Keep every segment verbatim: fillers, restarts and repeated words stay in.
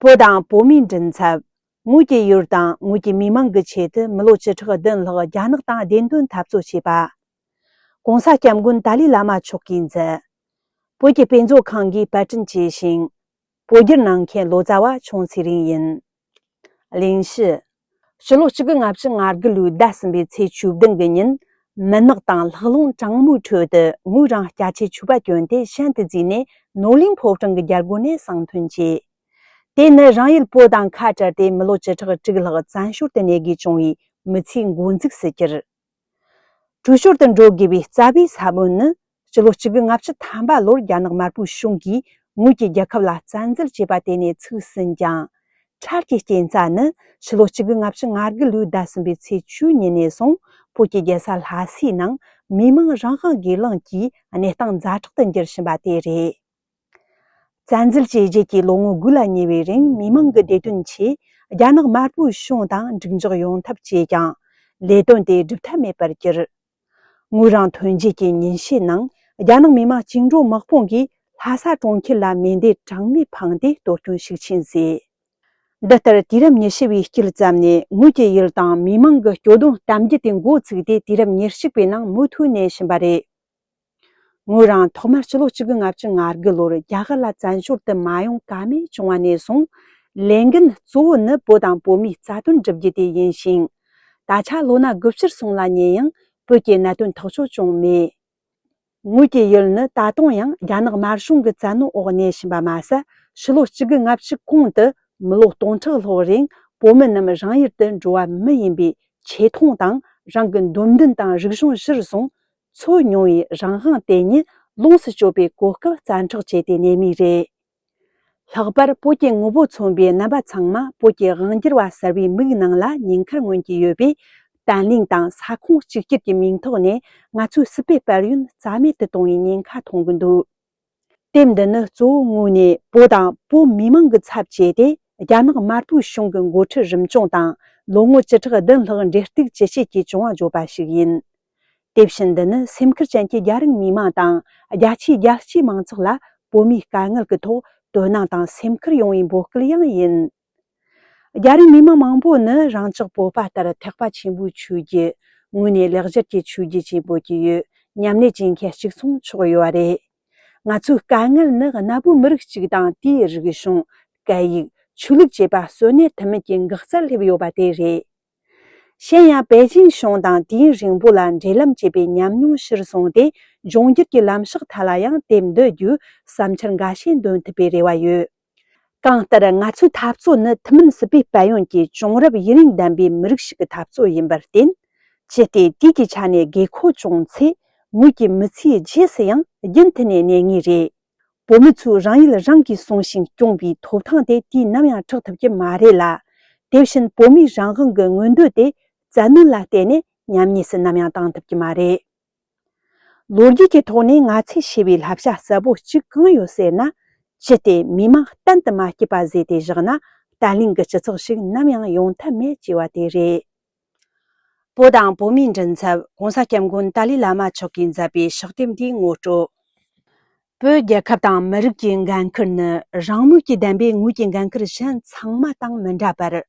བོད་དང་བོད་མིའི་མགྲིན་ཚབ། ངོས་ཀྱི་ཡུལ་དང་ངོས་ཀྱི་མི་མང་གི་ཆེད་དུ་མི་ལོ་བཅུ་ཕྲག་བདུན་ལྷག་རྒྱ་ནག་དང་བདེན་དོན་འཐབ་རྩོད་བྱས་པ། ྋགོང་ས་ྋསྐྱབས་མགོན་ཏཱ་ལའི་བླ་མ་མཆོག་གིས་མཛད། བོད་ཀྱི་དཔེ་མཛོད་ཁང་གིས་པར་སྐྲུན་བྱས་ཤིང་། བོད་བསྒྱུར་གནང་མཁན་ལོ་ཙཱ་བ་ཆུང་ཚེ་རིང་ཡིན། གླེང་གཞི། ཕྱི་ལོ་གཅིག་དགུ་ལྔ་བཅུ་ང་དགུ་ལོའི་ཟླ་གསུམ་པའི་ཚེས་བཅུ་བདུན་གྱི་ཉིན། མུན་ནག་དང་ལྷགས་རླུང་གྲང་མོའི་ཁྲོད་དུ་ངོས་རང་སྐྱ་ཆས་ཕྱུ་པ་གྱོན་ཏེ་ཞན་དུ་བརྫིས་ནས་ནོར་གླིང་ཕོ་བྲང་གི་རྒྱལ་སྒོ་ནས་གསང་ཐོན་བྱས། དེ་ནི་རང་ཡུལ་བོད་དང་ཁ་བྲལ་ཏེ་མི་ལོ་བཅུ་ཕྲག་དྲུག་ལྷག་བཙན་བྱོལ་དུ་གནས་དགོས་བྱུང་བའི་མི་ཚེའི་འགོ་འཛུགས་སུ་གྱུར། བྲོས་བྱོལ་དུ་འགྲོ་དགོས་པའི་རྩ་བའི་ས་བོན་ནི། ཕྱི་ལོ་གཅིག་དགུ་ལྔ་བཅུ་ཐམ་པ་ལོར་རྒྱ་ནག་དམར་པོའི་གཞུང་གིས་ངོས་ཀྱི་རྒྱལ་ཁབ་ལ་བཙན་འཛུལ་བྱས་པ་དེ་ནས་ཚུགས་ཟིན་ཀྱང་། འཕྲལ་གྱི་རྐྱེན་རྩ་ནི་ཕྱི་ལོ་གཅིག་དགུ་ལྔ་བཅུ་ང་དགུ་ལོའི་ཟླ་གསུམ་པའི་ཚེས་བཅུ་ཉིན་ནས་བཟུང་བོད་ཀྱི་རྒྱལ་ས་ལྷ་སའི་ནང་མི་མང་རང་དབང་སྒེར་ལངས་ཀྱི་གནས་སྟངས་ཛ་དྲག་ཏུ་འགྱུར་བཞིན་པ་དེ་རེད། བཙན་འཛུལ་བྱས་རྗེས་ཀྱི་ལོ་ངོ་དགུ་ལ་ཉེ་བའི་རིང་མི་མང་གི་བདེ་དོན་ཆེད་རྒྱ་ནག་དམར་པོའི་གཞུང་དང་འགྲིག་འཇགས་ཡོང་ཐབས་བྱས་ཀྱང་། ལས་དོན་དེ་སྒྲུབ་ཐབས་མེད་པར་གྱུར། ངོས་རང་ཐོན་རྗེས་ཀྱི་ཉིན་ཤས་ནང་རྒྱ་ནག་མི་དམངས་བཅིངས་འགྲོལ་དམག་དཔུང་གིས་ལྷ་ས་གྲོང་ཁྱེར་ལ་མེ་མདེའུ་གྲངས་མེད་འཕངས་ཏེ་གཏོར་སྐྱོན་ཤུགས་ཆེན་བཟོས། འདི་ལྟར་དུས་རབས་ཉི་ཤུ་བའི་དཀྱིལ་ཙམ་ནས་ངོས་ཀྱི་ཡུལ་དང་མི་མང་གི་སྐྱོ་གདུང་གཏམ་རྒྱུད་དེ་འགོ་ཚུགས་ཏེ་དུས་རབས་ཉེར་གཅིག་པའི་ནང་མུ་མཐུད་གནས་བཞིན་པ་རེད། ངོས་རང་ཐོག་མར་ཕྱི་ལོ་གཅིག་དགུ་ལྔ་བཅུ་ང་དགུ་ལོར་རྒྱ་གར་ལ་བཙན་བྱོལ་དུ་མ་ཡོང་ཀ་མེད་བྱུང་བ་ནས་བཟུང་། ལས་འགན་གཙོ་བོ་ནི་བོད་དང་བོད་མིའི་རྩ་དོན་བསྒྲུབ་རྒྱུ་དེ་ཡིན་ཞིང་། ད་ཆ་ལོ་ན་དགུ་བཅུར་སོང་ལ་ཉེ་ཡང་བོད་ཀྱི་གནད་དོན་ཐག་གཅོད་བྱུང་མེད། ངོས་ཀྱི་ཡུལ་ནི་ད་དུང་ཡང་རྒྱ་ནག་དམར་གཞུང་གི་བཙན་གནོན་འོག་གནས་བཞིན་པ་མ་ཟད། ཕྱི་ལོ་གཅིག་དགུ་ལྔ་བཅུ་གོང་དུ་མི་ལོ་སྟོང་ཕྲག་ལྷག་རིང་བོད་མི་རྣམས་རང་ཡུལ་དུ་འགྲོ་བ་མི་ཡིན་པའི་ཆེ་མཐོང་དང་རང་གི་འདོད་འདུན་དང་རིག་གཞུང་གཞིར་བཟུང་འཚོ་མྱོང་བའི་རང་དབང་དེ་ཉིད་ལོངས་སུ་སྤྱོད་པའི་གོ་སྐབས་བཙན་འཕྲོག་བྱས་ཏེ་གནས་མུས་རེད། ལྷག་པར་བོད་ཀྱི་ངོ་བོ་མཚོན་པའི་རྣམ་པ་ཚང་མ་བོད་ཀྱི་དབང་སྒྱུར་བ་གསར་བའི་མིག་ནང་ལ་ཉེན་ཁར་མངོན་གྱི་ཡོད་པས། བརྟན་ལྷིང་དང་ས་ཁོངས་གཅིག་གྱུར་གྱི་མིང་ཐོག་ནས་ང་ཚོའི་སྲིད་པའི་དཔལ་ཡོན་རྩ་མེད་དུ་གཏོང་བའི་ཉེན་ཁ་མཐོང་གི་འདུག་དེབ་འདི་ནི་གཙོ་བོ་ངོས་ནས་བོད་དང་བོད་མི་མང་གི་ཚབ་བྱས་ཏེ། རྒྱ་ནག་དམར་པོའི་གཞུང་གི་འགོ་ཁྲིད་རིམ་བྱོན་དང་ལོ་ངོ་བཅུ་ཕྲག་བདུན་ལྷག་འབྲེལ་གཏུག་ཅི་བྱེད་ཀྱི་བྱུང་བ་བརྗོད་པ་ཞིག་ཡིན། དེ་བཞིན་འདི་ནི་སེམས་ཁུར་ཅན་གྱི་རྒྱ་རིགས་མི་མང་དང་། རྒྱ་ཆེའི་རྒྱལ་སྤྱིའི་མང་ཚོགས་ལ་བོད་མིའི་དཀའ་ངལ་གྱི་ཐོག་དོ་སྣང་དང་སེམས་ཁུར་ཡོང་བའི་འབོད་སྐུལ་ཡང་ཡིན། རྒྱ་རིགས་མི་མང་མང་པོ་ནི་རང་ཅག་བོད་པ་ལྟར་ཐེག་པ་ཆེན་པོའི་ཆོས་བརྒྱུད། དངོས་གནས་ལེགས་སྦྱར་གྱི་ཆོས་བརྒྱུད་ཅེས་འབོད་ཀྱི་ཡོད། མཉམ་གནས་བྱེད་མཁན་གཅིག་མཚུངས་ཆགས་ཡོད་པ་རེད། ང་ཚོའི་དཀའ་ངལ་ནི་གནའ་བོའི་མི་རིགས་གཅིག་དང་དེའི་རིག་གཞུང་། སྐད་ཡིག་ཆོས་ལུགས་བཅས་པ་གསོན་གནས་ཐུབ་མིན་གྱི་འགག་རྩར་སླེབས་ཡོད་པ་དེ་རེད། གཞན་ཡང་པེ་ཅིང་གཞུང་དང་དུས་ཡུན་རིང་པོ་ལ་འབྲེལ་ལམ་བྱས་པའི་ཉམས་མྱོང་གཞིར་བཟུང་སྟེ། འབྱུང་འགྱུར་གྱི་ལམ་ཕྱོགས་ཐད་ལ་ཡང་དེབ་འདི་བརྒྱུད་བསམ་འཆར་འགའ་ཤས་འདོན་ཐུབ་པའི་རེ་བ་ཡོད། གང་ལྟར་ང་ཚོའི་འཐབ་རྩོད་ནི་ཐུན་མིན་སྲིད་པའི་དཔལ་ཡོན་གྱི་བྱུང་རབས་ཡུན་རིང་ལྡན་པའི་མི་རིགས་ཤིག་གི་འཐབ་རྩོད་ཡིན་པར་བརྟེན། ཅི་སྟེ་དུས་ཀྱི་ཆ་ནས་དགོས་མཁོ་བྱུང་ཚེ། ངོས་ཀྱི་མི་ཚེའི་རྗེས་སུ་ཡང་རྒྱུན་མཐུད་ནས་གནས་ངེས་རེད། བོད་མི་ཚོས་རང་ཡུལ་རང་གིས་སྲུང་ཞིང་སྐྱོང་བའི་ཐོབ་ཐང་དེ་དུས་ནམ་ཡང་འཕྲོག་ཐུབ་ཀྱི་མ་རེད་ལ། དེ་བཞིན་བོད་མིའི་རང་དབང་གི་མངོན་འདོད་དེ་བཙན་གནོན་ལ་བརྟེན་ནས་ཉམས་ཉེས་སུ་ནམ་ཡང་བཏང་ཐུབ་ཀྱི་མ་རེད། ལོ་རྒྱུས་ཀྱི་ཐོག་ནས་ང་ཚོས་ཤེས་པའི་བསླབ་བྱ་གསལ་པོ་གཅིག་གང་ཡོད་ཟེར་ན། ཅི་སྟེ་མི་མང་གཏན་དུ་མ་སྐྱིད་པ་བཟོས་ཏེ་བཞག་ན། བརྟན་ལྷིང་གི་སྤྱི་ཚོགས་ཤིག་ནམ་ཡང་ཡོང་ཐབས་མེད་ཅེས་པ་དེ་རེད། བོད་དང་བོད་མིའི་མགྲིན་ཚབ་ྋགོང་ས་ྋསྐྱབས་མགོན་ཏཱ་ལའི་བླ་མ་མཆོག་གིས་མཛད་པའི་ཕྱག་དེབ་འདིའི་ངོ་སྤྲོད། བོད་རྒྱལ་ཁབ་དང་མི་རིགས་ཀྱི་འགན་ཁུར་ནི་རང་མོས་ཀྱིས་བདམས་པའི་ངོས་ཀྱི་འགན་ཁུར་གཞན་ཚང་མ་དང་མི་འདྲ་བར།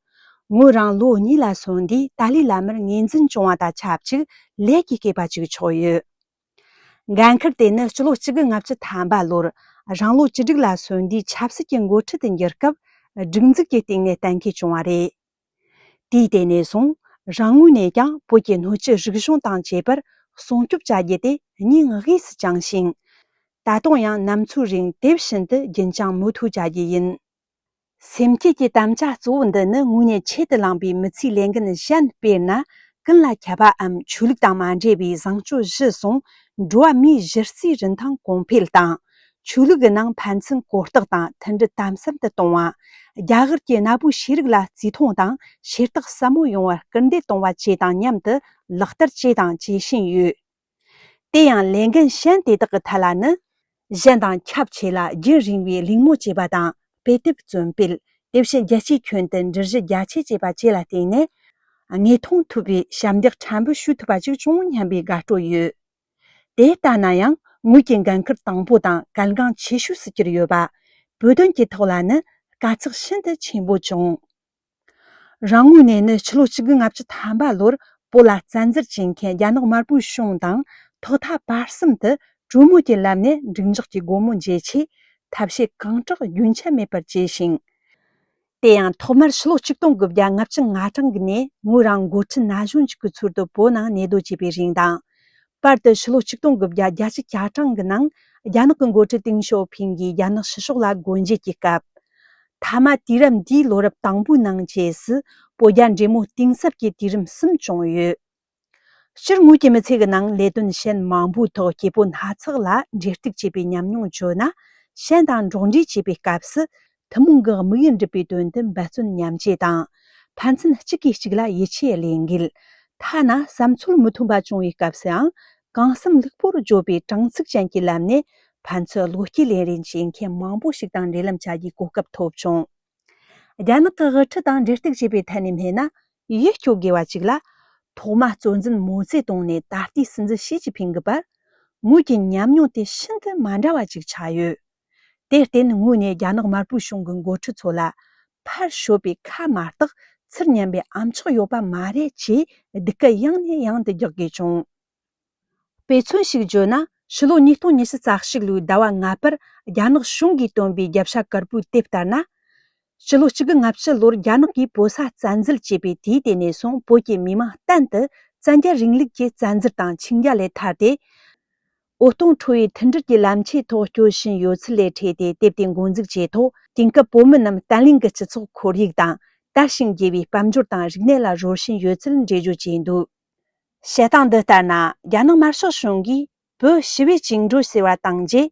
ངོས་རང་ལོ་གཉིས་ལ་སོན་དུས་ཏཱ་ལའི་བླ་མར་ངོས་འཛིན་བྱུང་བ་དང་ཆབས་ཅིག་ལས་ཀྱི་སྐྱེས་པ་ཅིག་ཆགས་ཡོད། འགན་ཁུར་དེ་ནི་ཕྱི་ལོ་གཅིག་དགུ་ལྔ་བཅུ་ཐམ་པ་ལོར་རང་ལོ་བཅུ་དྲུག་ལ་སོན་དུས་ཆབ་སྲིད་ཀྱི་འགོ་ཁྲིད་དུ་འགྱུར་སྐབས་སྒྲིག་འཛུགས་ཀྱི་སྟེང་ནས་གཏན་འཁེལ་བྱུང་བ་རེད། དུས་དེ་ནས་བཟུང་རང་ངོས་ནས་ཀྱང་བོད་ཀྱི་སྣོད་བཅུད་རིག་གཞུང་དང་བཅས་པར་སྲུང་སྐྱོབ་བྱ་རྒྱུ་དེ་སྙིང་དབུས་སུ་བཅངས་ཤིང་། ད་དུང་ཡང་ནམ་འཚོའི་རིང་དེ་བཞིན་དུ་རྒྱུན་བསྐྱངས་མུ་མཐུད་བྱ་རྒྱུ་ཡིན། སེམས་བསྐྱེད་ཀྱི་དམ་བཅའ་གཙོ་བོ་འདི་ནི་དངོས་གནས་ཆེད་དུ་བླངས་པའི་མི་ཚེའི་ལས་འགན་གཞན་དཔེར་ན། ཀུན་ལ་ཁྱབ་པའམ་ཆོས་ལུགས་དང་མ་འབྲེལ་བའི་བཟང་སྤྱོད་གཞིར་བཟུང་འགྲོ་བ་མིའི་གཞི་རྩའི་རིན་ཐང་གོང་འཕེལ་དང་། ཆོས་ལུགས་ཀྱི་ནང་ཕན་ཚུན་གོ་རྟོགས་དང་མཐུན་སྒྲིལ་དམ་ཟབ་ཏུ་གཏོང་བ། རྒྱ་གར་གྱི་གནའ་བོའི་ཤེས་རིག་ལ་བརྩི་མཐོང་དང་ཤེས་རྟོགས་ཟབ་མོ་ཡོང་བར་སྐུལ་འདེད་གཏོང་བ་བཅས་དང་མཉམ་དུ་ལག་བསྟར་བྱས་དང་བྱེད་བཞིན་ཡོད། དེ་ཡང་ལས་འགན་གཞན་དེ་དག་གི་ཐད་ལ་ནི། གཞན་དང་ཁྱབ་ཆེ་ལ་རྒྱུན་རིང་བའི་གླེང་མོལ་བྱེད་པ་དང་དཔེ་དེབ་རྩོམ་སྤེལ། དེ་བཞིན་རྒྱལ་སྤྱིའི་ཁྱོན་དུ་འགྲུལ་བཞུད་རྒྱ་ཆེ་བྱེད་པ་བཅས་ལ་བརྟེན་ནས། དངོས་མཐོང་ཐུབ་པའི་ཞབས་འདེགས་ཕྲན་བུ་ཞུ་ཐུབ་པ་ཅིག་བྱུང་སྙམ་པའི་དགའ་སྤྲོ་ཡོད། དེ་ལྟ་ན་ཡང་ངོས་ཀྱི་འགན་ཁུར་དང་པོ་དང་གལ་འགངས་ཆེ་ཤོས་སུ་གྱུར་ཡོད་པ། བོད་དོན་གྱི་ཐོག་ལ་ནི་ དཀའ་ཚེགས་ཤིན་ཏུ་ཆེན་པོ་བྱུང་། རང་ངོས་ནས་ནི་ཕྱི་ལོ་ཆིག་དགུ་ལྔ་བཅུ་ཐམ་པ་ལོར་བོད་ལ་བཙན་འཛུལ་བྱེད་མཁན་རྒྱ་ནག་དམར་པོའི་གཞུང་དང་ཐོག་མཐའ་བར་གསུམ་དུ་གྲོས་མོལ་གྱི་ལམ་ནས་འགྲིག་འཇགས་ཀྱི་སྒོ་མོ་འབྱེད་ཆེད་ཐབས་ཤེས་གང་དྲག་རྒྱུན་ཆད་མེད་པར་བྱས་ཤིང་། དེ་ཡང་ཐོག་མར་ཕྱི་ལོ་ཆིག་སྟོང་དགུ་བརྒྱ་ལྔ་བཅུ་ང་གྲངས་ཀྱི་ནས་ངོས་རང་འགོ་ཁྲིད་ན་གཞོན་ཅིག་གི་ཚུལ་དུ་བོད་ནང་གནས་སྡོད་བྱས་པའི་རིང་དང་། བར་དུ་ཕྱི་ལོ་ཆིག་སྟོང་དགུ་བརྒྱ་བརྒྱད་ཅུ་གྱ་གྲངས་ཀྱི་ནང་རྒྱ་ནག་གི་འགོ་ཁྲིད་ཏེང་ཞའོ་ཕིང་གིས་རྒྱ་ནག་ཕྱི་ཕྱོགས་ལ་སྒོ་འབྱེད་ཀྱི་སྐབས། མཐའ་མ་དུས་རབས་འདིའི་ལོ་རབས་དང་པོའི་ནང་བཅས་སུ་བོད་རྒྱ་འབྲེལ་མོལ་གཏིང་ཟབ་ཀྱི་དུས་རིམ་གསུམ་བྱུང་ཡོད། སྤྱིར་ངོས་ཀྱི་མི་ཚེ་གི་ནང་ལས་དོན་གཞན་མང་པོའི་ཐོག་སྐྱེ་བོ་སྣ་ཚོགས་ལ་འབྲེལ་གཏུག་བྱེད་པའི་ཉམས་མྱོང་བརྗོད་ན། གཞན་དང་འགྲོགས་འདྲིས་བྱེད་པའི་སྐབས་སུ་ཐུན་མོང་གི་དམིགས་ཡུལ་འགྲུབ་པའི་དོན་དུ་འབད་བརྩོན་མཉམ་བྱེད་དང་། ཕན་ཚུན་གཅིག་གིས་གཅིག་ལ་ཡིད་ཆེས་བློས་འགེལ། ཐ་ན་བསམ་ཚུལ་མི་མཐུན་པ་བྱུང་བའི་སྐབས་སུའང་གང་བསམ་ལྷུག་པོར་བརྗོད་པའི་དྲང་ཚིག་ཅན་གྱི་ལམ་ནས་ཕན་ཚུན་བློ་སྐྱེད་ལེན་རེས་བྱེད་མཁན་མང་པོ་ཞིག་དང་འབྲེལ་ལམ་བྱ་རྒྱུའི་གོ་སྐབས་ཐོབ་བྱུང་། རྒྱ་ནག་གི་དབུ་ཁྲིད་དང་འབྲེལ་གཏུག་བྱེད་པའི་ཐད་ནས་སྨྲས་ན། ཡིད་སྐྱོ་དགོས་པ་ཅིག་ལ། ཐོག་མ་གཙོ་འཛིན་མའོ་ཙེ་ཏུང་ནས་ད་ལྟའི་སྲིད་འཛིན་ཞི་ཅིན་ཕིང་གི་བར། ངོས་ཀྱི་ཉམས་མྱོང་དེ་ཤིན་ཏུ་མ་འདྲ་བ་ཅིག་ཆགས་ཡོད། དེར་བརྟེན་ངོས་ནས་རྒྱ་ནག་དམར་པོའི་གཞུང་གི་འགོ་ཁྲིད་ཚོ་ལ། ཕར་ཤོད་པའི་ཁ་མ་གཏོགས་ཚུར་ཉན་པའི་ཨམ་ཅོག་ཡོད་པ་མ་རེད་ཅེས་སྡིགས་སྐད་ཡང་ནས་ཡང་དུ་རྒྱག་དགོས་བྱུང་། དཔེ་མཚོན་ཞིག་བརྗོད་ན། ཕྱི་ལོ་ཉིས་སྟོང་ཉི་ཤུ་རྩ་གཅིག་ལོའི་ཟླ་བ་ལྔ་པར་རྒྱ་ནག་གཞུང་གིས་བཏོན་པའི་རྒྱབ་ཤ་དཀར་པོའི་དེབ་ལྟར་ན། ཕྱི་ལོ་གཅིག་དགུ་ལྔ་བཅུ་ལོར་རྒྱ་ནག་གིས་བོད་ས་བཙན་འཛུལ་བྱས་པའི་དུས་དེ་ནས་བཟུང་བོད་ཀྱི་མི་དམངས་གཏན་དུ་བཙན་རྒྱལ་རིང་ལུགས་ཀྱི་བཙན་འཛུལ་དང་འཆིང་རྒྱ་ལས་ཐར་ཏེ། འོད་སྟོང་འཕྲོ་བའི་མཐུན་སྒྲིལ་གྱི་ལམ་ཆེན་ཐོག་སྐྱོད་བཞིན་ཡོད་ཚུལ་ལས་འཕྲོས་ཏེ། དེབ་དེ་འགོ་འཛུགས་བྱས་ཐོག་དེང་སྐབས་བོད་མི་རྣམས་བརྟན་ལྷིང་གི་སྤྱི་ཚོགས་ཁོར་ཡུག་དང་དར་ཞིང་རྒྱས་པའི་དཔལ་འབྱོར་དང་རིག་གནས་ལ་རོལ་བཞིན་ཡོད་ཚུལ་འགྲེལ་བརྗོད་བྱས་འདུག། བཤད་སྟངས་འདི་ལྟར་ན། རྒྱ་ནག་དམར་ཤོག་གཞུང་གིས་བོད་ཞི་བའི་བཅིངས་འགྲོལ་ཟེར་བ་བཏང་རྗེས།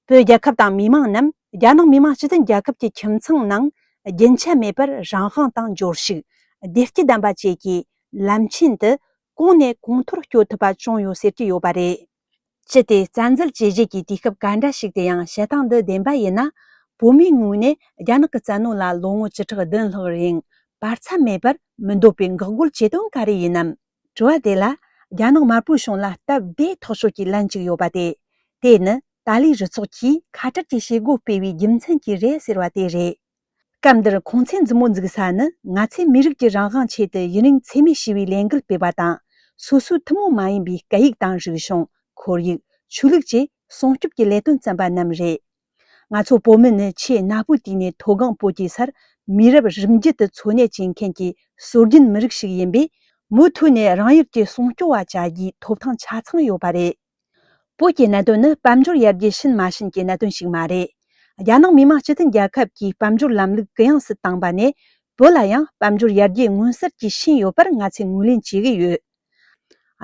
བོད་རྒྱལ་ཁབ་དང་མི་དམངས་རྣམས་རྒྱ་ནག་མི་དམངས་སྤྱི་མཐུན་རྒྱལ་ཁབ་ཀྱི་ཁྱིམ་ཚང་ནང་རྒྱུན་ཆད་མེད་པར་རང་དབང་དང་འབྱོར་ཕྱུག། བདེ་སྐྱིད་ལྡན་པ་བཅས་ཀྱི་ལམ་ཆེན་དུ་གོང་ནས་གོང་མཐོར་སྐྱོད་ཐུབ་པ་བྱུང་ཡོད་ཟེར་གྱི་ཡོད་པ་རེད། ཅི་སྟེ་བཙན་འཛུལ་བྱས་རྗེས་ཀྱི་དུས་སྐབས་ག་འདྲ་ཞིག་ཏུ་ཡང་བཤད་སྟངས་འདི་བདེན་པ་ཡིན་ན། བོད་མིའི་ངོས་ནས་རྒྱ་ནག་གི་བཙན་གནོན་ལ་ལོ་ངོ་བཅུ་ཕྲག་བདུན་ལྷག་རིང་བར་མཚམས་མེད་པར་མི་འདོད་པའི་འགོག་རྒོལ་བྱེད་དོན་ག་རེ་ཡིན་ནམ། དྲི་བ་དེ་ལ་རྒྱ་ནག་དམར་པོའི་གཞུང་ལ་སྟབས་བདེ་ཐག་ཆོད་ཀྱི་ལན་གཅིག་ཡོད་པ་སྟེ། དེ་ནི་ཏཱ་ལའི་རུ་ཚོགས་ཀྱིས་ཁ་བྲལ་གྱི་བྱེད་སྒོ་སྤེལ་བའི་རྒྱུ་མཚན་གྱིས་རེད་ཟེར་བ་དེ་རེད། སྐབས་འདིར་ཁོང་ཚོས་མཛུབ་མོ་འཛུགས་ས་ནི། ང་ཚོས་མི་རིགས་ཀྱི་རང་དབང་ཆེད་དུ་ཡུན་རིང་འཚེ་མེད་ཞི་བའི་ལས་འགུལ་སྤེལ་བ་དང་། སོ་སོའི་ཐུན་མོང་མ་ཡིན་པའི་སྐད་ཡིག་དང་རིག་གཞུང་། ཁོར་ཡུག་ཆོས་ལུགས་བཅས་སྲུང་སྐྱོབ་ཀྱི་ལས་དོན་བརྩམས་པ་རྣམས་རེད། ང་ཚོ་བོད་མི་ནི་ཆེས་གནའ་བོའི་དུས་ནས་མཐོ་སྒང་བོད་ཀྱི་སར་མི་རབས་རིམ་བརྒྱུད་དུ་འཚོ་གནས་བྱེད་མཁན་གྱི་སྲོལ་རྒྱུན་མི་རིགས་ཤིག་ཡིན་པས། མུ་མཐུད་ནས་རང་ཡུལ་གྱི་སྲུང་སྐྱོབ་པ་བྱ་རྒྱུའི་ཐོབ་ཐང་ཆ་ཚང་ཡོད་པ་རེད། བོད་ཀྱི་གནད་དོན་ནི་དཔལ་འབྱོར་ཡར་རྒྱས་ཕྱིན་མ་ཕྱིན་གྱི་གནད་དོན་ཞིག་མ་རེད། རྒྱ་ནག་མི་དམངས་སྤྱི་མཐུན་རྒྱལ་ཁབ་ཀྱིས་དཔལ་འབྱོར་ལམ་ལུགས་གུ་ཡངས་སུ་བཏང་བ་ནས། བོད་ལ་ཡང་དཔལ་འབྱོར་ཡར་རྒྱས་མངོན་གསལ་གྱིས་ཕྱིན་ཡོད་པར་ང་ཚོས་ངོས་ལེན་བྱེད་ཀྱི་ཡོད།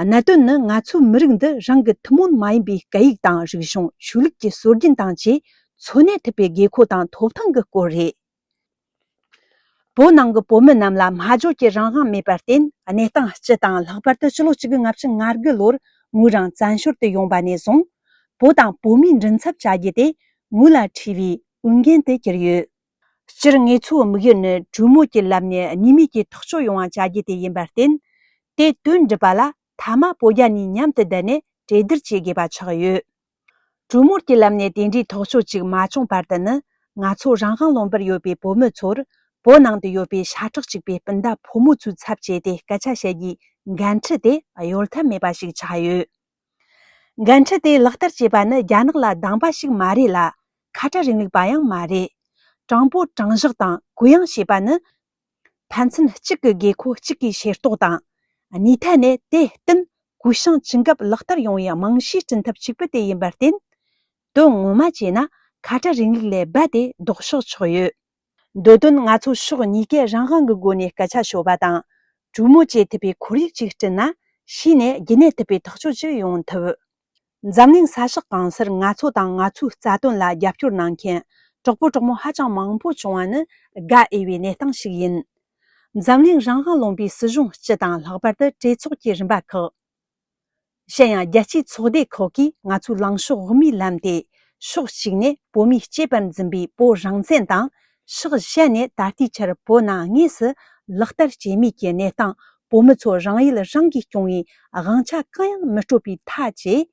གནད་དོན་ནི་ང་ཚོའི་མི་རིགས་འདི་རང་གི་ཐུན་མོང་མ་ཡིན་པའི་སྐད་ཡིག་དང་རིག་གཞུང་། ཆོས་ལུགས་ཀྱི་སྲོལ་རྒྱུན་དང་བཅས་འཚོ་གནས་ཐུབ་པའི་དགོས་མཁོ་དང་ཐོབ་ཐང་གི་སྐོར་རེད། བོད་ནང་གི་བོད་མི་རྣམས་ལ་སྨྲ་བརྗོད་ཀྱི་རང་དབང་མེད་པར་བརྟེན། གནས་སྟངས་སྤྱི་དང་ལྷག་པར་དུ་ཕྱི་ལོ་གཅིག་དགུ་ལྔ་བཅུ་ང་དགུ་ལོར་ངོས་རང་བཙན་བྱོལ་དུ་ཡོང་བ་ནས་བཟུང་། བོད་དང་བོད་མིའི་མགྲིན་ཚབ་བྱ་རྒྱུ་དེ་ངོས་ལ་འཁྲི་བའི་འོས་འགན་དུ་གྱུར་ཡོད། སྤྱིར་ངེད་ཚོའི་དམིགས་ཡུལ་ནི་གྲོས་མོལ་གྱི་ལམ་ནས་གཉིས་མོས་ཀྱི་ཐག་གཅོད་ཡོང་བ་བྱ་རྒྱུ་དེ་ཡིན་པར་བརྟེན། དེ་དོན་འགྲུབ་པ་ལ་མཐའ་མ་བོད་རྒྱ་གཉིས་མཉམ་དུ་བསྡད་ནས་གྲོས་བསྡུར་བྱེད་དགོས་པ་ཆགས་ཡོད། གྲོས་མོལ་གྱི་ལམ་ནས་དེ་འདྲའི་ཐག་གཅོད་ཅིག་མ་བྱུང་བར་དུ་ནི། ང་ཚོ་རང་དབང་ལུང་པར་ཡོད་པའི་བོད་མི་ཚོར། བོད་ནང་དུ་ཡོད་པའི་ཤ་ཁྲག་གཅིག་པའི་སྤུན་ཟླ་ཕོ་མོ་ཚོའི་ཚབ་བྱས་ཏེ་སྐད་ཆ་བཤད་རྒྱུའི་འགན་འཁྲི་དེ་གཡོལ་ཐབས་མེད་པ་ཞིག་ཆགས་ཡོད། འགན་འཁྲི་དེ་ལག་བསྟར་བྱེད་པ་ནི་རྒྱ་ནག་ལ་སྡང་པ་ཞིག་མ་རེད་ལ། ཁ་བྲལ་རིང་ལུགས་པ་ཡང་མ་རེད། དྲང་པོ་དྲང་བཞག་དང་གུ་ཡངས་བྱེད་པ་ནི། ཕན་ཚུན་གཅིག་གི་དགོས་མཁོ་གཅིག་གིས་ཤེས་རྟོགས་དང་། གཉིས་ཐད་ནས་དེ་བསྟུན་གུ་བཤངས་ཅི་འགབ་ལག་བསྟར་ཡོང་བའི་རྨང་གཞི་བསྐྲུན་ཐབས་གཅིག་པུ་དེ་ཡིན་པར་བརྟེན། དོན་ངོ་མ་བྱས་ན་ཁ་བྲལ་རིང་ལུགས་ལས་རྦད་དེ་ལྡོག་ཕྱོགས་ཆགས་ཡོད། འདོད་དོན་ང་ཚོ་ཕྱོགས་གཉིས་ཀས་རང་དབང་གི་སྒོ་ནས་སྐད་ཆ་ཤོད་པ་དང་། གྲོས་མོལ་བྱེད་ཐུབ་པའི་ཁོར་ཡུག་ཅིག་བསྐྲུན་ན། ཕྱིས་ནས་རྒྱུན་གནས་ཐུབ་པའི་ཐག་གཅོད་ཅིག་ཡོང་ཐུབ། འཛམ་གླིང་ས་ཕྱོགས་གང་སར་ང་ཚོ་དང་ང་ཚོའི་རྩ་དོན་ལ་རྒྱབ་སྐྱོར་གནང་མཁན་གྲོགས་པོ་གྲོགས་མོ་ཧ་ཅང་མང་པོ་བྱུང་བ་ནི་དགའ་འོས་པའི་གནས་སྟངས་ཤིག་ཡིན། འཛམ་གླིང་རང་དབང་ལུང་པའི་སྲིད་གཞུང་སྤྱི་དང་ལྷག་པར་དུ་གྲོས་ཚོགས་ཀྱི་རིམ་པ་ཁག་གཞན་ཡང་རྒྱལ་སྤྱིའི་ཚོགས་སྡེ་ཁག་གིས་ང་ཚོའི་ལངས་ཕྱོགས་དབུ་མའི་ལམ་དེ། ཕྱོགས་གཅིག་ནས་བོད་མིས་གཅེས་པར་འཛིན་པའི་བོད་རང་བཙན་དང་། ཕྱོགས་གཞན་ནས་ད་ལྟའི་ཆར་བོད་ནང་དངོས་སུ་ལག་བསྟར་བྱེད་མུས་ཀྱི་གནས་སྟངས། བོད་མི་ཚོ་རང་ཡུལ་རང་གིས་སྐྱོང་བའི་དབང་ཆ་གང་ཡང་མི་སྤྲོད་པའི་མཐའ་བཅས།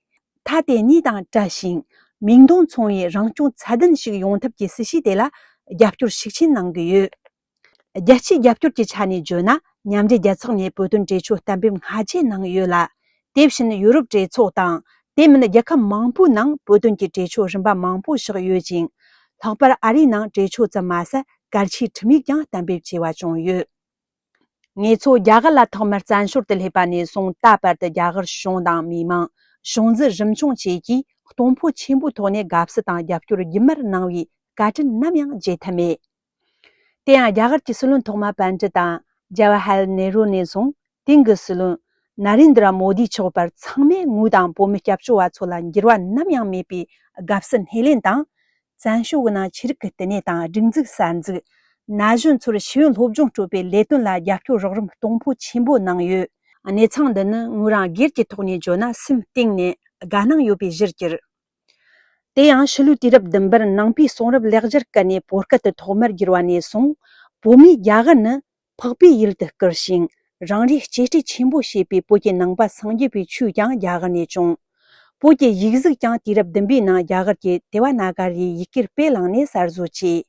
མཐའ་དེ་གཉིས་དང་བྲལ་ཞིང་། མིང་དོན་མཚུངས་པའི་རང་སྐྱོང་ཚད་ལྡན་ཞིག་ཡོང་ཐབས་ཀྱི་སྲིད་བྱུས་དེ་ལ་ རྒྱབ་སྐྱོར་ཤུགས་ཆེན་གནང་གི་ཡོད། རྒྱལ་སྤྱིའི་རྒྱབ་སྐྱོར་གྱི་ཆ་ནས་བརྗོད་ན། མཉམ་འབྲེལ་རྒྱལ་ཚོགས་ནས་བོད་དོན་གྲོས་ཆོད་གཏན་འབེབས་སྔ་རྗེས་གནང་ཡོད་ལ། དེ་བཞིན་ཡུ་རོབ་གྲོས་ཚོགས་དང་། དེ་མིན་རྒྱལ་ཁབ་མང་པོའི་ནང་བོད་དོན་གྱི་གྲོས་ཆོད་རིམ་པ་མང་པོ་བཞག་ཡོད་ཅིང་། ལྷག་པར་ཨ་རིའི་ནང་གྲོས་ཆོད་ཙམ་མ་ཟད། གལ་ཆེའི་ཁྲིམས་ཡིག་ཀྱང་གཏན་འབེབས་བྱས་པ་བྱུང་ཡོད། ངེད་ཚོ་རྒྱ་གར་ལ་ཐོག་མར་བཙན་བྱོལ་དུ་སླེབས་པ་ནས་བཟུང་། ད་བར་དུ་རྒྱ་གར་གཞུང་དང་མི་མང་། གཞུང་འཛིན་རིམ་བྱུང་བཅས་ཀྱིས་གཏོང་ཕོད་ཆེན་པོའི་ཐོག་ནས་དགའ་བསུ་དང་རྒྱབ་སྐྱོར་རྒྱུན་མར་གནང་བའི་བཀའ་དྲིན་ནམ་ཡང་བརྗེད་ཐབས་མེད། དེ་ཡང་རྒྱ་གར་གྱི་སྲིད་བློན་ཐོག་མ་པཎ་ཌི་ཏ་ཇ་ཝ་ཧར་ལལ་ནེ་རུ་ནས་བཟུང་། དེང་གི་སྲིད་བློན་ན་རེན་དྲ་མོ་དི་མཆོག་བར་ཚང་མས་ངོས་དང་བོད་མི་སྐྱབས་བཅོལ་བ་ཚོ་ལ་འགྱུར་བ་ནམ་ཡང་མེད་པའི་དགའ་བསུ་སྣེ་ལེན་དང་། བཙན་བྱོལ་གྱི་ནང་ཆོས་རིག་གི་བསྟི་གནས་དང་། སྒྲིག་འཛུགས་གསར་འཛུགས། ན་གཞོན་ཚོར་ཤེས་ཡོན་སློབ་སྦྱོང་སྤྲོད་པའི་ལས་དོན་ལ་རྒྱབ་སྐྱོར་རོགས་རམ་གཏོང་ཕོད་ཆེན་པོ་གནང་ཡོད། གནས་ཚང་འདི་ནི་ངོས་རང་སྒེར་གྱི་ཐོག་ནས་བརྗོད་ན། སེམས་གཏིང་ནས་དགའ་སྣང་ཡོད་པའི་གཞིར་གྱུར། དེ་ཡང་ཕྱི་ལོའི་དུས་རབས་བདུན་པར་ནང་པའི་གསུང་རབ་ལེགས་སྦྱར་སྐད་ནས་བོད་སྐད་དུ་ཐོག་མར་བསྒྱུར་བ་ནས་བཟུང་། བོད་མིས་རྒྱ་གར་ནི་འཕགས་པའི་ཡུལ་དུ་བཀུར་ཞིང་། རང་རེས་གཅེས་སྤྲས་ཆེན་པོ་བྱེད་པའི་བོད་ཀྱི་ནང་པ་སངས་རྒྱས་པའི་ཆོས་ཀྱང་རྒྱ་གར་ནས་བྱུང་། བོད་ཀྱི་ཡིག་གཟུགས་ཀྱང་དུས་རབས་བདུན་པའི་ནང་རྒྱ་གར་གྱི་དེ་བ་ན་ག་རའི་ཡི་གེར་དཔེ་བླངས་ནས་གསར་བཟོ་བྱས།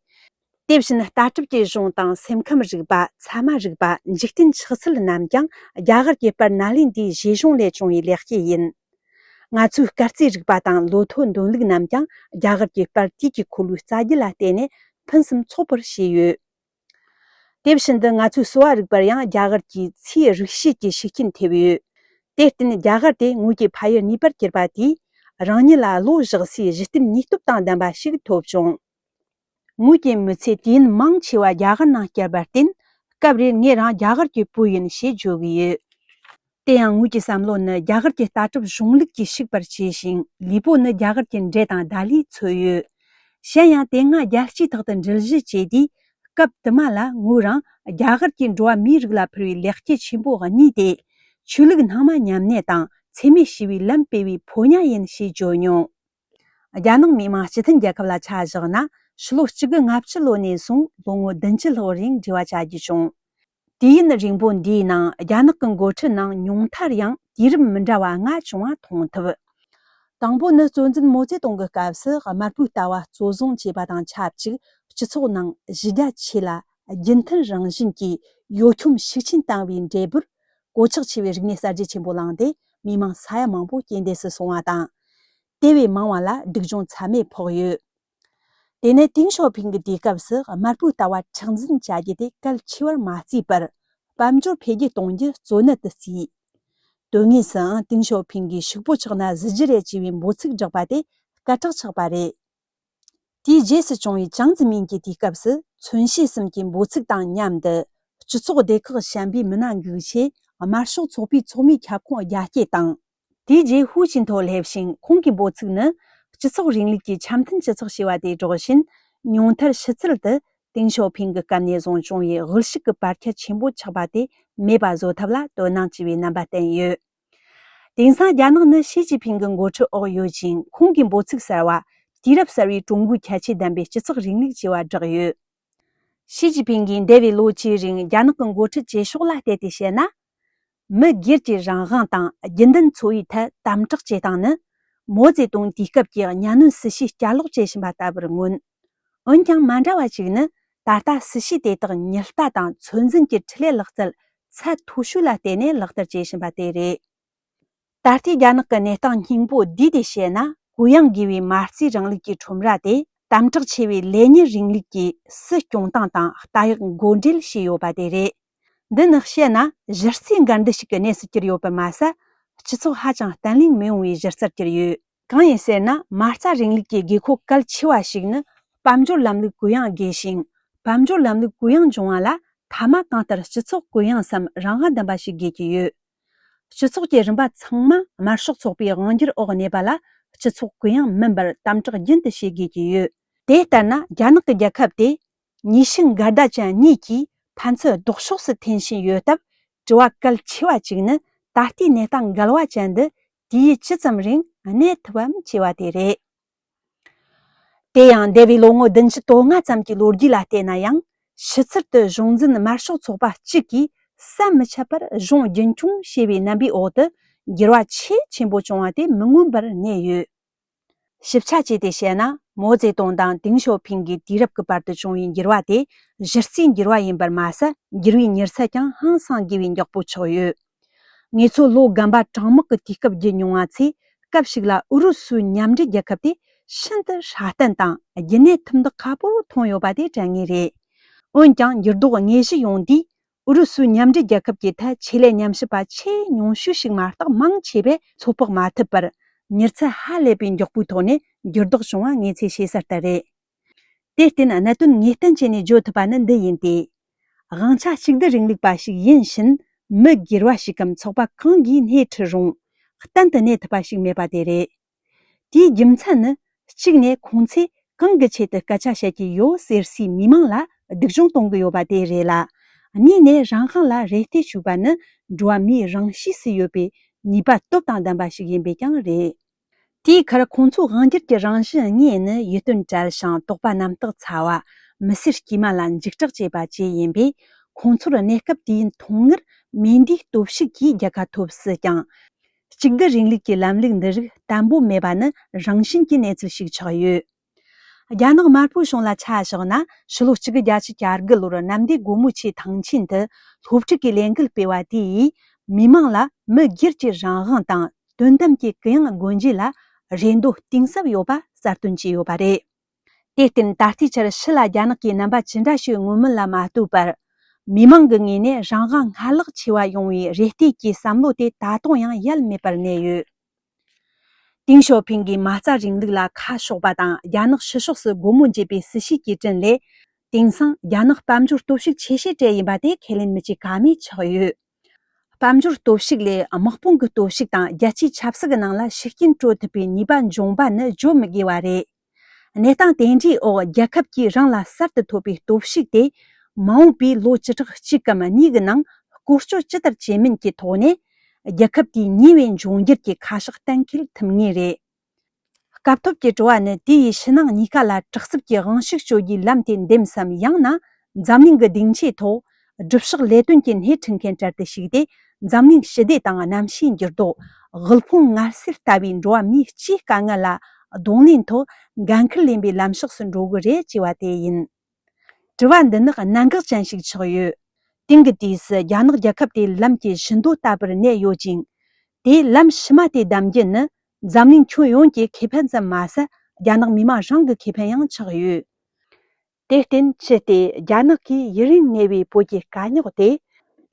དེ་བཞིན་ལྟ་གྲུབ་ཀྱི་གཞུང་དང་། སེམས་ཁམས་རིག་པ། ཚད་མ་རིག་པ། འཇིག་རྟེན་ཆགས་ཚུལ་རྣམས་ཀྱང་རྒྱ་གར་གྱི་དཔལ་ནཱ་ལེནྡྲའི་བཞེད་གཞུང་ལས་བྱུང་བའི་ལེགས་སྐྱེས་ཡིན། ང་ཚོའི་སྐར་རྩིས་རིག་པ་དང་ལོ་ཐོ་འདོན་ལུགས་རྣམས་ཀྱང་རྒྱ་གར་གྱི་དཔལ་དུས་ཀྱི་འཁོར་ལོའི་རྩ་རྒྱུད་ལ་བརྟེན་ནས་ཕུན་སུམ་ཚོགས་པར་བྱས་ཡོད། དེ་བཞིན་དུ་ང་ཚོའི་གསོ་བ་རིག་པར་ཡང་རྒྱ་གར་གྱི་ཚེའི་རིག་བྱེད་ཀྱི་ཤུགས་རྐྱེན་ཐེབས་ཡོད། དེར་བརྟེན་རྒྱ་གར་དེ་ངོས་ཀྱི་ཕ་ཡུལ་གཉིས་པར་གྱུར་པ་དེས། རང་ཉིད་ལ་བློ་བཞག་སའི་གཞི་རྟེན་ནུས་སྟོབས་དང་ལྡན་པ་ཞིག་ཐོབ་བྱུང་། ངོས་ཀྱི་མི་ཚེ་དུས་ཡུན་མང་ཆེ་བ་རྒྱ་གར་ནང་བསྐྱལ་བར་བརྟེན། སྐབས་རེར་ངས་རང་རྒྱ་གར་གྱི་བུ་ཡིན་ཞེས་བརྗོད་ཀྱི་ཡོད། དེ་ཡང་ངོས་ཀྱི་བསམ་བློ་ནི་རྒྱ་གར་གྱི་ལྟ་གྲུབ་གཞུང་ལུགས་ཀྱིས་ཕྱུག་པར་བྱས་ཤིང་། ལུས་པོ་ནི་རྒྱ་གར་གྱི་འབྲས་དང་ཟླ་ལས་འཚོས་ཡོད། གཞན་ཡང་དེ་སྔ་རྒྱལ་སྤྱིའི་ཐོག་ཏུ་འགྲུལ་བཞུད་བྱས་དུས། སྐབས་དུ་མ་ལ་ངོས་རང་རྒྱ་གར་གྱིས་འགྲོ་བ་མིའི་རིགས་ལ་ཕུལ་བའི་ལེགས་སྐྱེས་ཆེན་པོ་གཉིས་ཏེ། ཆོས་ལུགས་སྣང་མ་མཉམ་གནས་དང་འཚེ་མེད་ཞི་བའི་ལམ་སྤེལ་བའི་ཕོ་ཉ་ཡིན་ཞེས་བརྗོད་མྱོང་། རྒྱ་ནག་མི་དམངས་སྤྱི་མཐུན་རྒྱལ་ཁབ་ལ་ཆ་བཞག་ན། ཕྱི་ལོ་གཅིག་དགུ་ལྔ་བཅུ་ལོ་ནས་བཟུང་ལོ་ངོ་བདུན་ཅུ་ལྷག་རིང་འབྲེལ་བ་བྱ་རྒྱུ་བྱུང་། དུས་ཡུན་རིང་པོ་འདིའི་ནང་རྒྱ་ནག་གི་འགོ་ཁྲིད་ནང་ཉུང་མཐར་ཡང་དུས་རབས་མི་འདྲ་བ་ལྔ་བྱུང་བ་མཐོང་ཐུབ། དང་པོ་ནི་གཙོ་འཛིན་མའོ་ཙེ་ཏུང་གི་སྐབས་སུ་དམར་པོའི་ལྟ་བ་གཙོ་བཟུང་བྱས་པ་དང་ཆབས་ཅིག་སྤྱི་ཚོགས་ནང་གཞི་རྒྱ་ཆེ་ལ་རྒྱུན་མཐུན་རང་བཞིན་གྱིས་གཡོ་འཁྱོམ་ཤུགས་ཆེན་བཏང་བའི་འབྲས་བུར། གོད་ཆག་ཆེ་བའི་རིག་གནས་གསར་བརྗེ་ཆེན་པོ་བསླངས་ཏེ། མི་མང་ས་ཡ་མང་པོ་རྐྱེན་འདས་སུ་སོང་བ་དང་། དེ་བས་མང་བ་ལ་སྡུག་སྦྱོང་ཚད་མེད་ཕོག་ཡོད། དེ་ནས་ཏེང་ཞའོ་ཕིང་གི་དུས་སྐབས་སུ་དམར་པོའི་ལྟ་བ་མཁྲེགས་འཛིན་བྱ་རྒྱུ་དེ་གལ་ཆེ་བར་མ་བརྩིས་པར། དཔལ་འབྱོར་འཕེལ་རྒྱས་གཏོང་རྒྱུ་གཙོ་གནད་དུ་བརྩིས། དོན་དངོས་སུའང་ཏེང་ཞའོ་ཕིང་གིས་ཕྱུག་པོ་ཆགས་ན་གཟི་བརྗིད་རེད་ཅེས་པའི་འབོད་ཚིག་བསྒྲགས་པ་དེ་སྐད་གྲགས་ཆགས་པ་རེད། དེའི་རྗེས་སུ་བྱུང་བའི་ཅང་ཙེ་མིན་གྱི་དུས་སྐབས་སུ་མཚོན་བྱེད་གསུམ་གྱི་འབོད་ཚིག་དང་མཉམ་དུ། སྤྱི་ཚོགས་སྡེ་ཁག་གཞན་པའི་མི་སྣ་འགུགས་ཆེད་དམར་ཤོག་ཚོགས་པའི་ཚོགས་མིའི་ཁྱབ་ཁོངས་རྒྱ་སྐྱེད་དང་། དེའི་རྗེས་ཧུའུ་ཅིན་ཐོ་སླེབས་ཤིང་། ཁོང་གི་འབོད་ཚིག་ནི། སྤྱི་ཚོགས་རིང་ལུགས་ཀྱི་འཆམ་མཐུན་སྤྱི་ཚོགས་ཞེས་པ་དེ་སྒྲོག་བཞིན། ཉུང་མཐར་ཕྱི་ཚུལ་དུ་ཏེང་ཞའོ་ཕིང་གི་སྐབས་ནས་བཟུང་བྱུང་བའི་དབུལ་ཕྱུག་གི་བར་ཁྱད་ཆེན་པོ་ཆགས་པ་དེ་མེད་པ་བཟོ་ཐབས་ལ་དོ་སྣང་བྱས་པའི་རྣམ་པ་བསྟན་ཡོད། དེང་སང་རྒྱ་ནག་ནི་ཞི་ཅིན་ཕིང་གི་འགོ་ཁྲིད་འོག་ཡོད་ཅིང་། ཁོང་གི་འབོད་ཚིག་གསར་བ། དུས་རབས་གསར་བའི་ཀྲུང་གོའི་ཁྱད་ཆོས་ལྡན་པའི་སྤྱི་ཚོགས་རིང་ལུགས་ཅེས་པ་བསྒྲགས་ཡོད། ཞི་ཅིན་ཕིང་གིས་འདས་པའི་ལོ་བཅུའི་རིང་རྒྱ་ནག་གི་འགོ་ཁྲིད་བྱེད་ཕྱོགས་ལ་བལྟས་ཏེ་བཤད་ན། མི་སྒེར་གྱི་རང་དབང་དང་རྒྱུན་ལྡན་འཚོ་བའི་ཐད་དམ་དྲག་བྱེད་སྟངས་ནི། མའོ་ཙེ་ཏུང་དུས་སྐབས་ཀྱི་གཉའ་གནོན་སྲིད་བྱུས་བསྐྱར་ལོག་བྱེད་བཞིན་པ་ལྟ་བུར་མངོན། འོན་ཀྱང་མ་འདྲ་བ་ཞིག་ནི། ད་ལྟ་སྲིད་བྱུས་དེ་དག་ཉིད་ལྟ་དང་ཚོད་འཛིན་གྱི་འཕྲུལ་ལས་ལག་རྩལ་ཚད་མཐོ་ཤོས་ལ་བརྟེན་ནས་ལག་བསྟར་བྱེད་བཞིན་པ་དེ་རེད། ད་ལྟའི་རྒྱ་ནག་གི་གནས་སྟངས་སྙིང་པོ་བསྡུས་ཏེ་བཤད་ན། གུ་ཡངས་དགོས་པའི་མ་རྩའི་རིང་ལུགས་ཀྱི་ཁྲོམ་ར་དེ་དམ་དྲག་ཆེ་བའི་ལས་གཉེར་རིང་ལུགས་ཀྱི་སྲིད་སྐྱོང་སྟངས་དང་རྟ་གཡག་མགོ་སྦྲེལ་བྱས་ཡོད་པ་དེ་རེད། འདི་ནི་བཤད་ན་གཞི་རྩའི་འགལ་འདུ་ཞིག་གི་གནས་སུ་གྱུར་ཡོད་པར་མ་ཟད། སྤྱི་ཚོགས་ཧ་ཅང་བརྟན་ལྷིང་མི་ཡོང་བའི་གཞི་རྩར་གྱུར་ཡོད། གང་ཡིན་ཟེར་ན། མ་རྩ་རིང་ལུགས་ཀྱི་དགོས་མཁོ་གལ་ཆེ་བ་ཞིག་ནི་དཔལ་འབྱོར་ལམ་ལུགས་གུ་ཡངས་དགོས་ཤིང་། དཔལ་འབྱོར་ལམ་ལུགས་གུ་ཡངས་འབྱུང་བ་ལ་མཐའ་མ་གང་ལྟར་སྤྱི་ཚོགས་གུ་ཡངས་སམ་རང་དབང་ལྡན་པ་ཞིག་དགོས་ཀྱི་ཡོད། སྤྱི་ཚོགས་ཀྱི་རིམ་པ་ཚང་མ་དམར་ཤོག་ཚོགས་པའི་དབང་སྒྱུར་འོག་གནས་པ་ལ། སྤྱི་ཚོགས་གུ་ཡངས་མིན་པར་དམ་དྲག་རྒྱུན་དུ་བྱེད་དགོས་ཀྱི་ཡོད། དེ་ལྟར་ན། རྒྱ་ནག་གི་རྒྱལ་ཁབ་དེ་ནུས་ཤུགས་འགལ་ཟླ་ཅན་གཉིས་ཀྱིས་ཕན་ཚུན་ལྡོག་ཕྱོགས་སུ་འཐེན་བཞིན་ཡོད་སྟབས། དྲི་བ་གལ་ཆེ་བ་གཅིག་ནི། ད་ལྟའི་གནས་སྟངས་འགལ་བ་ཅན་འདི་དུས་ཡུན་ཇི་ཙམ་རིང་གནས་ཐུབ་བམ་ཅེས་པ་དེ་རེད། དེ་ཡང་འདས་པའི་ལོ་ངོ་བདུན་ཅུ་དོན་ལྔ་ཙམ་གྱི་ལོ་རྒྱུས་ལ་བལྟས་ན་ཡང་། ཕྱི་ཚུལ་དུ་གཞུང་འཛིན་དམར་ཤོག་ཚོགས་པ་གཅིག་གིས་ཟམ་མི་ཆད་པར་གཞུང་རྒྱུན་འཁྱོངས་བྱས་པའི་རྣམ་པའི་འོག་ཏུ། འགྱུར་བ་ཆེས་ཆེན་པོ་བྱུང་བ་དེ་མི་མངོན་པར་གནས་ཡོད། ཞིབ་ཆ་བྱས་ཏེ་བཤད་ན། མའོ་ཙེ་ཏུང་དང་ཏེང་ཞའོ་ཕིང་གི་དུས་རབས་ཀྱི་བར་དུ་བྱུང་བའི་འགྱུར་བ་དེ་གཞི་རྩའི་འགྱུར་བ་ཡིན་པར་མ་ཟད། འགྱུར་བའི་མྱུར་ཚད་ཀྱང་ཧང་སང་དགོས་པའི་མགྱོགས་པོ་ཆགས་ཡོད། ངེད་ཚོ་ལོ་རྒན་པ་གྲང་དམག་གི་དུས་སྐབས་བརྒྱུད་མྱོང་བ་ཚོས། སྐབས་ཤིག་ལ་ཨུ་རུ་སུའི་མཉམ་འབྲེལ་རྒྱལ་ཁབ་དེ་ཤིན་ཏུ་སྲ་བརྟན་དང་རྒྱུན་གནས་ཐུབ་འདུག་ཁ་པོར་མཐོང་ཡོད་པ་དེ་དྲན་ངེས་རེད། འོན་ཀྱང་འགྱུར་ལྡོག་དངོས་གཞི་ཡོང་དུས། ཨུ་རུ་སུའི་མཉམ་འབྲེལ་རྒྱལ་ཁབ་ཀྱི་ཐད་ཆེད་ལས་ཉམས་ཞིབ་པ་ཆེས་ཉུང་ཤོས་ཤིག་མ་གཏོགས་མང་ཆེ་བས་ཚོད་དཔག་མ་ཐུབ་པར། མྱུར་ཚད་ཧ་ལས་པའི་མགྱོགས་པོའི་ཐོག་ནས་འགྱུར་ལྡོག་བྱུང་བ་ངེད་ཚོས་ཤེས་གསལ་ལྟར་རེད། དེར་བརྟེན། གནད་དོན་ངེས་གཏན་བྱས་ནས་བརྗོད་ཐུབ་པ་ནི་འདི་ཡིན་ཏེ། དབང་ཆ་གཅིག་སྡུད་རིང་ལུགས་པ་ཞིག་ཡིན་ཕྱིན། མི་སྒེར་བ་ཞིག་གམ་ཚོགས་པ་གང་གིས་སྣེ་ཁྲིད་རུང་། གཏན་དུ་གནས་ཐུབ་པ་ཞིག་མེད་པ་དེ་རེད། དེའི་རྒྱུ་མཚན་ནི། གཅིག་ནས་ཁོང་ཚོས་གང་གི་ཆེད་དུ་སྐད་ཆ་བཤད་ཀྱི་ཡོད་ཟེར་སའི་མི་མང་ལ་སྡུག་སྦྱོང་གཏོང་གི་ཡོད་པ་དེ་རེད་ལ། གཉིས་ནས་རང་དབང་ལ་རེ་ལྟོས་ཞུགས་པ་ནི་འགྲོ་བ་མིའི་རང་གཤིས་སུ་ཡོད་པའི་ནུས་པ་སྟོབས་དང་ལྡན་པ་ཞིག་ཡིན་པས་ཀྱང་རེད། དེའི་ཁར་ཁོང་ཚོའི་དབང་སྒྱུར་གྱི་རང་བཞིན་དངོས་ནི་ཡིད་རྟོན་བྲལ་ཞིང་དོགས་པ་རྣམ་དག་ཚ་བ། མི་སེར་དཀྱུས་མ་ལ་འཇིགས་སྐྲག་བྱེད་པ་བཅས་ཡིན་པས། ཁོང་ཚོར་གནས་སྐབས་དེའི་མཐོང་ངར་མེ་མདའི་སྟོབས་ཤུགས་ཀྱིས་རྒྱལ་ཁ་ཐོབ་སྲིད་ཀྱང་། གཅིག་སྡུད་རིང་ལུགས་ཀྱི་ལམ་ལུགས་འདི་རིགས་བརྟན་པོ་མེད་པ་ནི་རང་བཞིན་གྱི་གནས་ཚུལ་ཞིག་ཆགས་ཡོད། རྒྱ་ནག་དམར་པོའི་གཞུང་ལ་ཆ་བཞག་ན། ཕྱི་ལོ་གཅིག་དགུ་བརྒྱད་ཅུ་གྱ་དགུ་ལོར་གནམ་བདེ་སྒོ་མོ་ཆེའི་ཐང་ཆེན་དུ་སློབ་ཕྲུག་གི་ལས་འགུལ་སྤེལ་བ་དེ་ཡིས། མི་མང་ལ་མི་སྒེར་གྱི་རང་དབང་དང་དོན་དམ་གྱི་གུ་ཡངས་སྒོ་འབྱེད་ལ་རེ་འདོད་གཏིང་ཟབ་ཡོད་པ་གསལ་སྟོན་བྱས་ཡོད་པ་རེད། དེར་བརྟེན། ད་ལྟའི་ཆར་ཕྱི་ལ་རྒྱ་ནག་གིས་རྣམ་པ་ཇི་འདྲ་ཞིག་མངོན་མིན་ལ་མ་ལྟོས་པར། མི་མང་གི་ངོས་ནས་རང་དབང་སྔར་ལྷག་ཆེ་བ་ཡོང་བའི་རེ་ལྟོས་ཀྱི་བསམ་བློ་དེ་ད་དུང་ཡང་ཡལ་མེད་པར་གནས་ཡོད། ཏེང་ཞའོ་ཕིང་གིས་མ་རྩ་རིང་ལུགས་ལ་ཁ་ཕྱོགས་པ་དང་། རྒྱ་ནག་ཕྱི་ཕྱོགས་སུ་སྒོ་མོ་འབྱེད་པའི་སྲིད་བྱུས་ཀྱི་དྲིན་ལས། དེང་སང་རྒྱ་ནག་དཔལ་འབྱོར་སྟོབས་ཤུགས་ཆེ་ཤོས་གྲས་ཡིན་པ་དེ་ཁས་ལེན་མི་བྱེད་ཀ་མེད་ཆགས་ཡོད། དཔལ་འབྱོར་སྟོབས་ཤུགས་ལས་དམག་དཔུང་གི་སྟོབས་ཤུགས་དང་རྒྱལ་སྤྱིའི་ཆབ་སྲིད་ཀྱི་ནང་ལ་ཤུགས་རྐྱེན་སྤྲོད་ཐུབ་པའི་ནུས་པ་འབྱུང་བ་ནི་བརྗོད་མི་དགོས་པ་རེད། གནས་སྟངས་དེ་འདྲའི་འོག་རྒྱལ་ཁབ་ཀྱིས་རང་ལ་གསར་དུ་ཐོབ་པའི་སྟོབས་ཤུགས་དེ། མ་འོངས་པའི་ལོ་བཅུ་ཕྲག་གཅིག་གམ་གཉིས་ཀྱི་ནང་བཀོལ་སྤྱོད་ཇི་ལྟར་བྱེད་མིན་གྱི་ཐོག་ནས། རྒྱལ་ཁབ་དེའི་ཉེ་བའི་འབྱུང་འགྱུར་གྱི་ཁ་ཕྱོགས་གཏན་འཁེལ་ཐུབ་ངེས་རེད། སྐབས་ཐོབ་ཀྱི་དྲི་བ་ནི། དེ་ཡིས་ཕྱི་ནང་གཉིས་ཀ་ལ་དྲག་རྩུབ་ཀྱི་དབང་ཤུགས་སྤྱོད་རྒྱུའི་ལམ་དེ་འདེམས་སམ། ཡང་ན་འཛམ་གླིང་གི་སྡིངས་ཆའི་ཐོག་སྒྲུབ་ཕྱོགས་ལས་དོན་གྱི་སྣེ་ཁྲིད་མཁན་གྲལ་དུ་ཞུགས་ཏེ། འཛམ་གླིང་ཞི་བདེ་དང་གནམ་གཤིས་འགྱུར་ལྡོག་དབུལ་ཕོངས་ངལ་སེལ་ལྟ་བུའི་འགྲོ་བ་མིའི་སྤྱིའི་དཀའ་ངལ་ལ་གདོང་ལེན་ཐོག་འགན་འཁུར་ལེན་པའི་ལམ་ཕྱོགས་སུ་འགྲོ་གི་རེད་ཅེས་པ་དེ་ཡིན། དྲི་བ་འདི་ནི་གནད་འགག་ཅན་ཞིག་ཆགས་ཡོད། དེང་གི་དུས་སུ་རྒྱ་ནག་རྒྱལ་ཁབ་དེ་ལམ་གྱི་བཞི་མདོ་ལྟ་བུར་གནས་ཡོད་ཅིང་། དེའི་ལམ་ཕྱི་མ་དེ་བདམས་རྒྱུ་ནི་འཛམ་གླིང་ཁྱོན་ཡོངས་ཀྱི་ཁེ་ཕན་ཙམ་མ་ཟད། རྒྱ་ནག་མི་དམངས་རང་གི་ཁེ་ཕན་ཡང་ཆགས་ཡོད། དེར་བརྟེན། ཅི་སྟེ་རྒྱ་ནག་གིས་ཡུན་རིང་གནས་པའི་བོད་ཀྱི་དཀའ་རྙོག་དེ་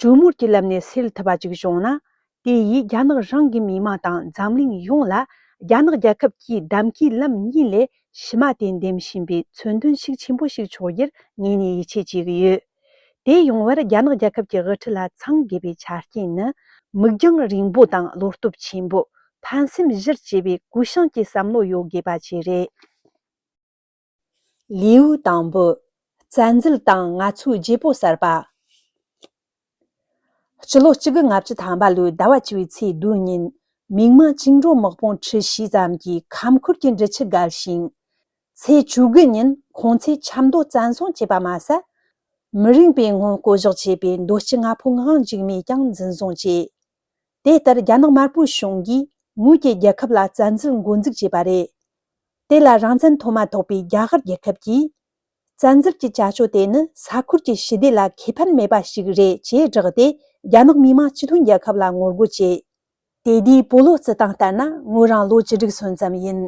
གྲོས་མོལ་གྱི་ལམ་ནས་སེལ་ཐུབ་པ་ཅིག་བྱུང་ན། དེ་ཡིས་རྒྱ་ནག་རང་གི་མི་དམངས་དང་འཛམ་གླིང་ཡོངས་ལ་རྒྱ་ནག་རྒྱལ་ཁབ་ཀྱིས་གདམ་གའི་ལམ་གཉིས་ལས་ཕྱི་མ་དེ་འདེམས་བཞིན་པའི་མཚོན་དོན་ཤུགས་ཆེན་པོ་ཞིག་ཆགས་རྒྱུར་ངོས་ནས་ཡིད་ཆེས་བྱེད་ཀྱི་ཡོད། དེ་ཡོང་བར་རྒྱ་ནག་རྒྱལ་ཁབ་ཀྱི་དབུ་ཁྲིད་ལ་ཚང་དགོས་པའི་ཆ་རྐྱེན་ནི། མིག་རྒྱང་རིང་པོ་དང་བློ་སྟོབས་ཆེན་པོ། ཕན་སེམས་གཞིར་བྱས་པའི་གུ་ཡངས་ཀྱི་བསམ་བློ་ཡོད་དགོས་པ་བཅས་རེད། ལེའུ་དང་པོ། བཙན་འཛུལ་དང་ང་ཚོའི་བརྗེ་པོ་གསར་པ། སྤྱི་ལོ་གཅིག་དགུ་ལྔ་བཅུ་ཐམ་པ་ལོའི་ཟླ་བ་བཅུ་པའི་ཚེས་བདུན་ཉིན། མིག་དམར་བཅིངས་འགྲོལ་དམག་དཔུང་ཁྲི་བཞི་ཙམ་གྱིས་ཁམས་ཁུལ་གྱི་འབྲི་ཆུ་བརྒལ་ཞིང་། ཚེས་བཅུ་དགུ་ཉིན་ཁོང་ཚོས་ཆབ་མདོ་བཙན་བཟུང་བྱས་པ་མ་ཟད། མི་རིང་པོའི་སྔོན་བསྐོ་གཞག་བྱས་པའི་མདོ་སྤྱི་ལྔ་པོ་ངག་དབང་འཇིགས་མེད་ཀྱང་འཛིན་བཟུང་བྱས། དེ་ལྟར་རྒྱ་ནག་དམར་པོའི་གཞུང་གིས་ངོས་ཀྱི་རྒྱལ་ཁབ་ལ་བཙན་འཛུལ་འགོ་འཛུགས་བྱས་པ་རེད། དེ་ལ་རང་བཙན་ཐོབ་མ་ཐག་པའི་རྒྱ་གར་རྒྱལ་ཁབ་ཀྱིས། བཙན་འཛུལ་གྱི་བྱ་སྤྱོད་དེ་ནི་ས་ཁུལ་གྱི་ཞི་བདེ་ལ་ཁེ་ཕན་མེད་པ་ཞིག་རེད་ཅེས་བསྒྲགས་ཏེ། རྒྱ་ནག་མི་དམངས་སྤྱི་མཐུན་རྒྱལ་ཁབ་ལ་ངོ་རྒོལ་བྱས། དེ་དུས་སྤོ་ལོ་རྩི་སྟངས་ལྟར་ན། ངོས་རང་ལོ་བཅུ་དྲུག་སོན་ཙམ་ཡིན།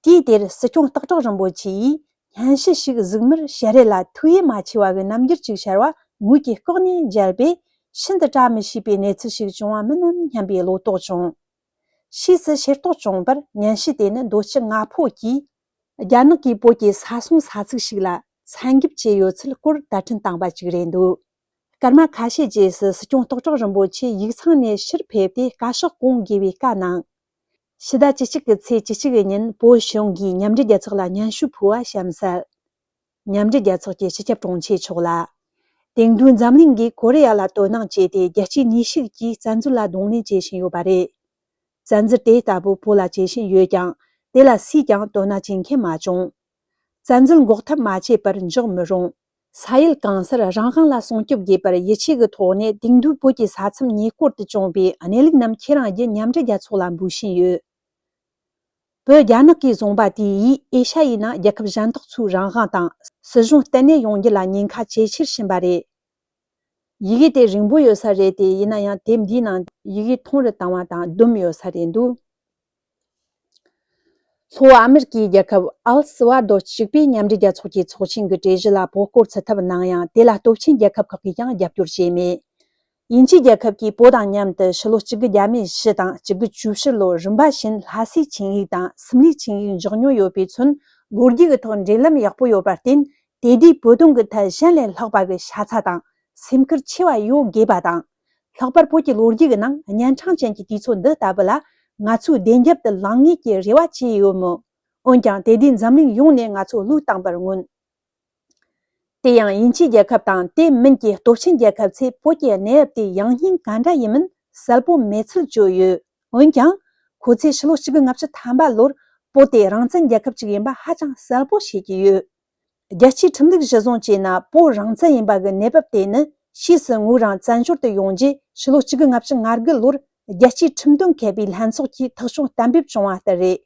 དུས་དེར་སྲིད་སྐྱོང་སྟག་བྲག་རིན་པོ་ཆེ་ཡིས་སྙན་ཞུ་ཞིག་གཟིགས་མོར་ཞལ་རས་ལ་ཐུགས་ཡིད་མ་ཆེས་པ་གི་རྣམ་འགྱུར་ཅིག་ཤར་བ་ངོས་ཀྱིས་ལྐོག་ནས་མཇལ་བས། ཤིན་ཏུ་བཀྲ་མི་ཤིས་པའི་གནས་ཚུལ་ཞིག་བྱུང་བ་མིན་ནམ་སྙམ་པའི་བློ་དོགས་བྱུང་། ཕྱིས་སུ་ཤེས་རྟོགས་བྱུང་བར། སྙན་ཞུ་དེ་ནི་མདོ་སྤྱི་ལྔ་པོ་གིས་རྒྱ་ནག་གིས་བོད་ཀྱི་ས་སྲུང་ས་ཚིགས་ཤིག་ལ་མཚན་འགེབས་བྱས་ཡོད་ཚུལ་སྐོར་དར་འཕྲིན་བཏང་བ་ཅིག་རེད་འདུག། སྐར་མ་ཁ་ཤས་རྗེས་སུ་སྲིད་སྐྱོང་སྟག་བྲག་རིན་པོ་ཆེ་ཡིག་ཚང་ནས་ཕྱིར་ཕེབས་ཏེ་བཀའ་ཤག་སྐོང་དགོས་པའི་བཀའ་གནང་། ཕྱི་ཟླ་བཅུ་གཅིག་གི་ཚེས་བཅུ་གཅིག་ཉིན་བོད་གཞུང་གིས་མཉམ་འབྲེལ་རྒྱལ་ཚོགས་ལ་སྙན་ཞུ་ཕུལ་བ་གཤམ་གསལ། མཉམ་འབྲེལ་རྒྱལ་ཚོགས་ཀྱི་སྤྱི་ཁྱབ་དྲུང་ཆེ་མཆོག་ལ། དེང་དུས་འཛམ་གླིང་གིས་ཀོ་རི་ཡ་ལ་དོ་སྣང་བྱས་ཏེ། རྒྱལ་སྤྱིའི་ནུས་ཤུགས་ཀྱིས་བཙན་འཛུལ་ལ་གདོང་ལེན་བྱེད་བཞིན་ཡོད་པ་རེད། བཙན་འཛུལ་དེ་ལྟ་བུ་བོད་ལ་བྱེད་བཞིན་ཡོད་ཀྱང་། དེ་ལ་སུས་ཀྱང་དོ་སྣང་བྱེད་མཁན་མ་བྱུང་། བཙན་འཛུལ་འགོག་ཐབས་མ་བྱས་པར་འཇོག་མི་རུང་། ས་ཡུལ་གང་སར་རང་དབང་ལ་སྲུང་སྐྱོབ་དགོས་པར་ཡིད་ཆེས་ཀྱི་ཐོག་ནས། དེང་དུས་བོད་ཀྱི་ས་མཚམས་ཉེ་སྐོར་དུ་བྱུང་བའི་གནས་ལུགས་རྣམས་ཁྱེད་རང་གིས་མཉམ་འབྲེལ་རྒྱལ་ཚོགས་ལ་འབུལ་བཞིན་ཡོད། བོད་རྒྱ་ནག་གིས་བཟུང་པ་དེ་ཡིས་ཨེ་ཤ་ཡའི་ནང་རྒྱལ་ཁབ་གཞན་དག་ཚོའི་རང་དབང་དང་སྲིད་གཞུང་བརྟན་གནས་ཡོང་རྒྱུ་ལ་ཉེན་ཁ་ཇེ་ཆེར་ཕྱིན་པ་རེད། ཡི་གེ་དེ་རིང་པོ་ཡོད་ས་རེད་དེ། ཡིན་ན་ཡང་དེབ་འདིའི་ནང་ཡི་གེ་ཐུང་རུ་བཏང་བ་དང་བསྡོམས་ཡོད་ས་རེད་འདུག་ལྷོ་ཨ་མེ་རི་ཀའི་རྒྱལ་ཁབ་ཨལ་སི་ཝ་དོ་གཅིག་པའི་མཉམ་འབྲེལ་རྒྱལ་ཚོགས་ཀྱི་ཚོགས་ཆེན་གྱི་གྲོས་གཞི་ལ་བོད་སྐོར་ཚུད་ཐབས་གནང་ཡང་། དེ་ལ་སྟོབས་ཆེན་རྒྱལ་ཁབ་ཁག་གིས་ཀྱང་རྒྱབ་སྐྱོར་བྱས་མེད། དབྱིན་ཇིའི་རྒྱལ་ཁབ་ཀྱིས་བོད་དང་མཉམ་དུ་ཕྱི་ལོ་གཅིག་དགུ་བརྒྱ་མེད་བཞི་དང་གཅིག་དགུ་བཅུ་བཞི་ལོར་རིམ་པ་བཞིན་ལྷ་སའི་ཆིངས་ཡིག་དང་སིམ་ལའི་ཆིངས་ཡིག་མཇུག་སྙོལ་ཡོད་པས་མཚོན། ལོ་རྒྱུས་ཀྱི་ཐོག་འབྲེལ་ལམ་ཡག་པོ་ཡོད་པར་བརྟེན། དེ་དུས་བོད་དོན་གྱི་ཐད་གཞན་ལས་ལྷག་པ་གི་ཤ་ཚ་དང་སེམས་ཁུར་ཆེ་བ་ཡོད་དགོས་པ་དང་། ལྷག་པར་བོད་ཀྱི་ལོ་རྒྱུས་ཀྱི་ནང་གཉན་འཕྲང་ཅན་གྱི་དུས་ཚོད་འདི་ལྟ་བུ་ལ་ང་ཚོས་བདེན་རྒྱབ་ཏུ་ལངས་ངེས་ཀྱི་རེ་བ་བཅས་ཡོད་མོད། འོན་ཀྱང་དེ་དུས་འཛམ་གླིང་ཡོངས་ནས་ང་ཚོ་བློས་བཏང་པར་མངོན། དེ་ཡང་དབྱིན་ཇིའི་རྒྱལ་ཁབ་དང་དེ་མིན་གྱི་སྟོབས་ཆེན་རྒྱལ་ཁབ་ཚོས་བོད་ཀྱི་གནས་བབ་དེ་ཡང་སྙིང་ག་འདྲ་ཡིན་མིན་གསལ་པོ་མེད་ཚུལ་བརྗོད་ཡོད། འོན་ཀྱང་། ཁོ་ཚོས་ཕྱི་ལོ་གཅིག་དགུ་ལྔ་བཅུ་ཐམ་པ་ལོར་བོད་དེ་རང་བཙན་རྒྱལ་ཁབ་ཅིག་ཡིན་པ་ཧ་ཅང་གསལ་པོ་ཤེས་ཀྱི་ཡོད། རྒྱལ་སྤྱིའི་ཁྲིམས་ལུགས་གཞི་བཟུང་བྱས་ན། བོད་རང་བཙན་ཡིན་པ་གི་གནས་བབ་དེ་ནི་ཕྱིས་སུ་ངོས་རང་བཙན་བྱོལ་དུ་ཡོང་རྗེས་ཕྱི་ལོ་གཅིག་དགུ་ལྔ་བཅུ་ང་དགུ་ལོར་རྒྱལ་སྤྱིའི་ཁྲིམས་དོན་མཁས་པའི་ལྷན་ཚོགས་ཀྱིས་ཐག་གཅོད་གཏན་འབེབས་བྱུང་བ་ལྟར་རེད།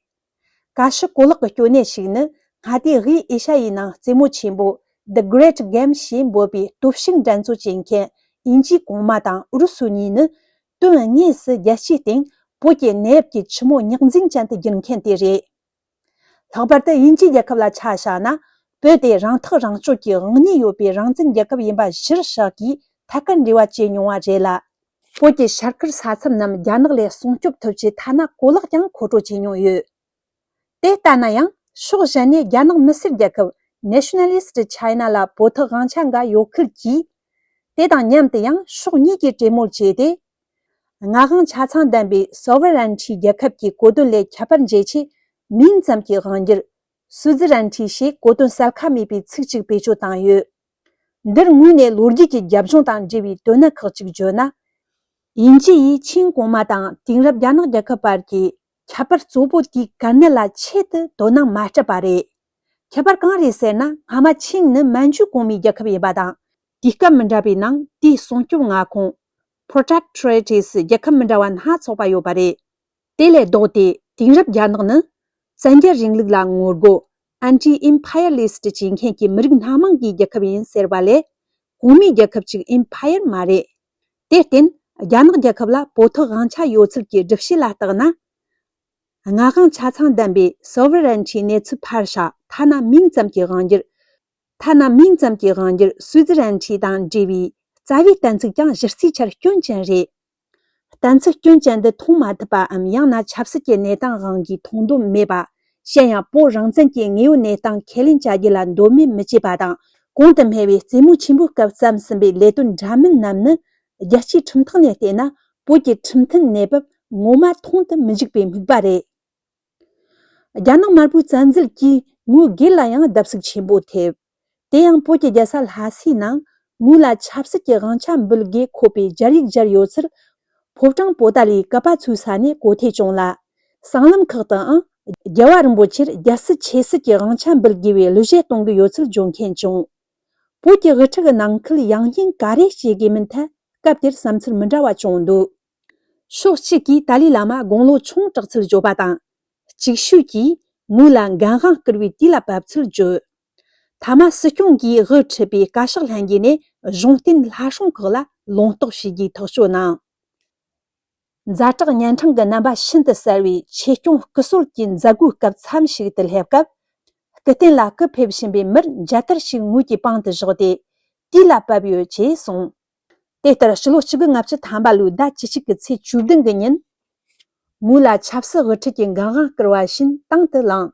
བཀའ་ཤག་གོ་ལག་གི་སྐྱོན་གནད་ཞིག་ནི། མངའ་སྡེ་དབུས་ཨེ་ཤ་ཡའི་ནང་རྩེད་མོ་ཆེན་པོ་The Great Game ཞེས་འབོད་པའི་སྟོབས་ཤུགས་འགྲན་རྩོད་བྱེད་མཁན་དབྱིན་ཇིའི་གོང་མ་དང་ཨུ་རུ་སུ་གཉིས་ནི། དོན་དངོས་སུ་རྒྱལ་སྤྱིའི་སྟེང་བོད་ཀྱི་གནས་བབ་ཀྱི་ཆུ་མོ་རྙོག་འཛིང་ཅན་དུ་བསྒྱུར་མཁན་དེ་རེད། ལྷག་པར་དུ་དབྱིན་ཇིའི་རྒྱལ་ཁབ་ལ་ཆ་བཞག་ན། བོད་དེ་རང་ཐག་རང་གཅོད་ཀྱི་དབང་སྙིང་ཡོད་པའི་རང་བཙན་རྒྱལ་ཁབ་ཡིན་པ་གཞིར་བཞག་གིས་ཐད་ཀར་འབྲེལ་བ་བྱེད་མྱོང་བ་རེད་ལ། བོད་ཀྱི་ཤར་ཁུལ་ས་མཚམས་རྣམས་རྒྱ་ནག་ལས་སྲུང་སྐྱོབ་ཐུབ་ཆེད་ཐ་ན་གོ་ལག་ཀྱང་མཁོ་སྤྲོད་བྱེད་མྱོང་ཡོད། དེ་ལྟ་ན་ཡང་། ཕྱོགས་གཞན་ནས་རྒྱ་ནག་མི་སེར་རྒྱལ་ཁབ་Nationalist China ལ་བོད་ཐག་དབང་ཆ་འགའ་ཡོད་ཁུལ་གྱིས། དེ་དང་མཉམ་དུ་ཡང་ཕྱོགས་གཉིས་ཀྱིས་གྲོས་མོལ་བྱས་ཏེ། མངའ་དབང་ཆ་ཚང་ལྡན་པའི་Sovereignty རྒྱལ་ཁབ་ཀྱི་གོ་དོན་ལས་ཁྱད་པར་འབྱེད་ཆེད་མིང་ཙམ་གྱི་དབང་སྒྱུར། Suzerainty ཞེས་གོ་དོན་གསལ་ཁ་མེད་པའི་ཚིག་ཅིག་བེད་སྤྱོད་བཏང་ཡོད། འདིར་ངོས་ནས་ལོ་རྒྱུས་ཀྱི་རྒྱབ་ལྗོངས་དང་འབྲེལ་བའི་དོན་གནད་ཁག་ཅིག་བརྗོད་ན། དབྱིན་ཇི་ཡིས་ཆིང་གོང་མ་དང་དེང་རབས་རྒྱ་ནག་རྒྱལ་ཁབ་བར་གྱི་ཁྱད་པར་གཙོ་བོ་དེའི་གལ་གནད་ལ་ཆེད་དུ་དོ་སྣང་མ་སྤྲད་པ་རེད། ཁྱད་པར་གང་རེད་ཟེར་ན། སྔ་མ་ཆིང་ནི་མན་ཇུའི་གོང་མའི་རྒྱལ་ཁབ་ཡིན་པ་དང་། དུས་སྐབས་མི་འདྲ་བའི་ནང་དེའི་སྲུང་སྐྱོབ་མངའ་ཁོངས། Protectorates རྒྱལ་ཁབ་མི་འདྲ་བ་སྣ་ཚོགས་པ་ཡོད་པ་རེད། དེ་ལས་ལྡོག་སྟེ་དེང་རབས་རྒྱ་ནག་ནི་བཙན་རྒྱལ་རིང་ལུགས་ལ་ངོ་རྒོལ། Anti-imperialist བྱེད་མཁན་གྱི་མི་རིགས་སྣ་མང་གི་རྒྱལ་ཁབ་ཡིན་ཟེར་བ་ལས། གོང་མའི་རྒྱལ་ཁབ་ཅིག་Empire མ་རེད། དེར་བརྟེན། རྒྱ་ནག་རྒྱལ་ཁབ་ལ་བོད་ཐོག་དབང་ཆ་ཡོད་ཚུལ་གྱི་སྒྲུབ་བྱེད་ལ་བརྟགས་ན། མངའ་དབང་ཆ་ཚང་ལྡན་པའི་Sovereignty གནས་ཚུལ་ཕར་བཞག་ཐ་ན་མིང་ཙམ་གྱི་དབང་སྒྱུར། ཐ་ན་མིང་ཙམ་གྱི་དབང་སྒྱུར་Suzerainty དང་འབྲེལ་བའི་རྩ་བའི་གཏན་ཚིགས་ཀྱང་གཞི་རྩའི་ཆར་སྐྱོན་ཅན་རེད། གཏན་ཚིགས་སྐྱོན་ཅན་འདི་མཐོང་མ་ཐུབ་པའམ། ཡང་ན་ཆབ་སྲིད་ཀྱི་གནས་སྟངས་དབང་གིས་མཐོང་འདོད་མེད་པ། གཞན་ཡང་བོད་རང་བཙན་གྱི་དངོས་ཡོད་གནས་སྟངས་ཁས་ལེན་བྱ་རྒྱུ་ལ་འདོད་མོས་མི་བྱེད་པ་དང་། གོང་དུ་སྨྲས་པའི་རྩེད་མོ་ཆེན་པོའི་སྐབས་བརྩམས་ཟིན་པའི་ལས་དོན་འདྲ་མིན་རྣམས་ནི། རྒྱལ་སྤྱིའི་ཁྲིམས་ཐོག་ནས་བལྟས་ན། བོད་ཀྱི་ཁྲིམས་མཐུན་གནས་བབ་ངོ་མ་མཐོང་དུ་མི་འཇུག་པའི་དམིགས་པ་རེད། རྒྱ་ནག་དམར་པོའི་བཙན་འཛུལ་གྱིས་ངོས་སྒེར་ལ་ཡང་བརྡབ་གསིག་ཆེན་པོ་ཐེབས། དེ་ཡང་བོད་ཀྱི་རྒྱལ་ས་ལྷ་སའི་ནང་ངོས་ལ་ཆབ་སྲིད་ཀྱི་དབང་ཆ་འབུལ་དགོས་ཁོ་པའི་སྦྱར་ཡིག་སྦྱར་ཡོད་ཚུལ། ཕོ་བྲང་པོ་ཏཱ་ལའི་ཀ་པ་ཚོའི་ས་ནས་གོ་ཐོས་བྱུང་ལ། སྲང་ལམ་ཁག་ཏུའང་རྒྱལ་བ་རིན་པོ་ཆེར་རྒྱལ་སྲིད་ཆེ་སྲིད་ཀྱི་དབང་ཆ་འབུལ་དགོས་པའི་གླུ་གཞས་གཏོང་གི་ཡོད་ཚུལ་བརྗོད་མཁན་བྱུང་། བོད་ཀྱི་དབུ་ཁྲིད་ཀྱི་ནང་ཁུལ་ཡང་སྙིང་ག་རེ་བྱེད་དགོས་མིན་ཐད་སྐབས་དེར་བསམ་ཚུལ་མི་འདྲ་བ་བྱུང་འདུག་ཕྱོགས་གཅིག་གིས་ཏཱ་ལའི་བླ་མ་དགུང་ལོ་ཆུང་དྲགས་ཚུལ་བརྗོད་པ་དང་། ཅིག་ཤོས་ཀྱིས་ངོས་ལ་འགན་དབང་བསྐུར་བའི་དུས་ལ་བབ་ཚུལ་བརྗོད། མཐའ་མ་སྲིད་སྐྱོང་གིས་དབུ་ཁྲིད་པའི་བཀའ་ཤག་ལྷན་རྒྱས་ནས་གཞུང་བསྟེན་ལྷ་སྲུང་ཁག་ལ་ལུང་རྟོགས་ཞུ་རྒྱུའི་ཐག་གཅོད་གནང་། ཛ་དྲག་ཉན་འཕྲང་གི་རྣམ་པ་ཤིན་ཏུ་གསལ་བའི་ཆོས་སྐྱོང་སྐུ་སྲོད་ཀྱི་མཛད་སྒོའི་སྐབས་མཚམས་ཤིག་ཏུ་སླེབས་སྐབས། སྐུ་རྟེན་ལ་སྐུ་ཕེབས་བཞིན་པའི་མིར་མཇལ་དར་ཞིག་ངོས་ཀྱི་པང་དུ་བཞག་སྟེ། དུས་ལ་བབ་ཡོད་ཅེས་གསུངས། དེ་ལྟར་ཕྱི་ལོ་གཅིག་དགུ་ལྔ་བཅུ་ཐམ་པ་ལོའི་ཟླ་བཅུ་གཅིག་གི་ཚེས་བཅུ་བདུན་གྱི་ཉིན། ངོས་ལ་ཆབ་སྲིད་དབུ་ཁྲིད་ཀྱི་འགན་དབང་བསྐུར་བ་བཞིན་དང་དུ་བླངས།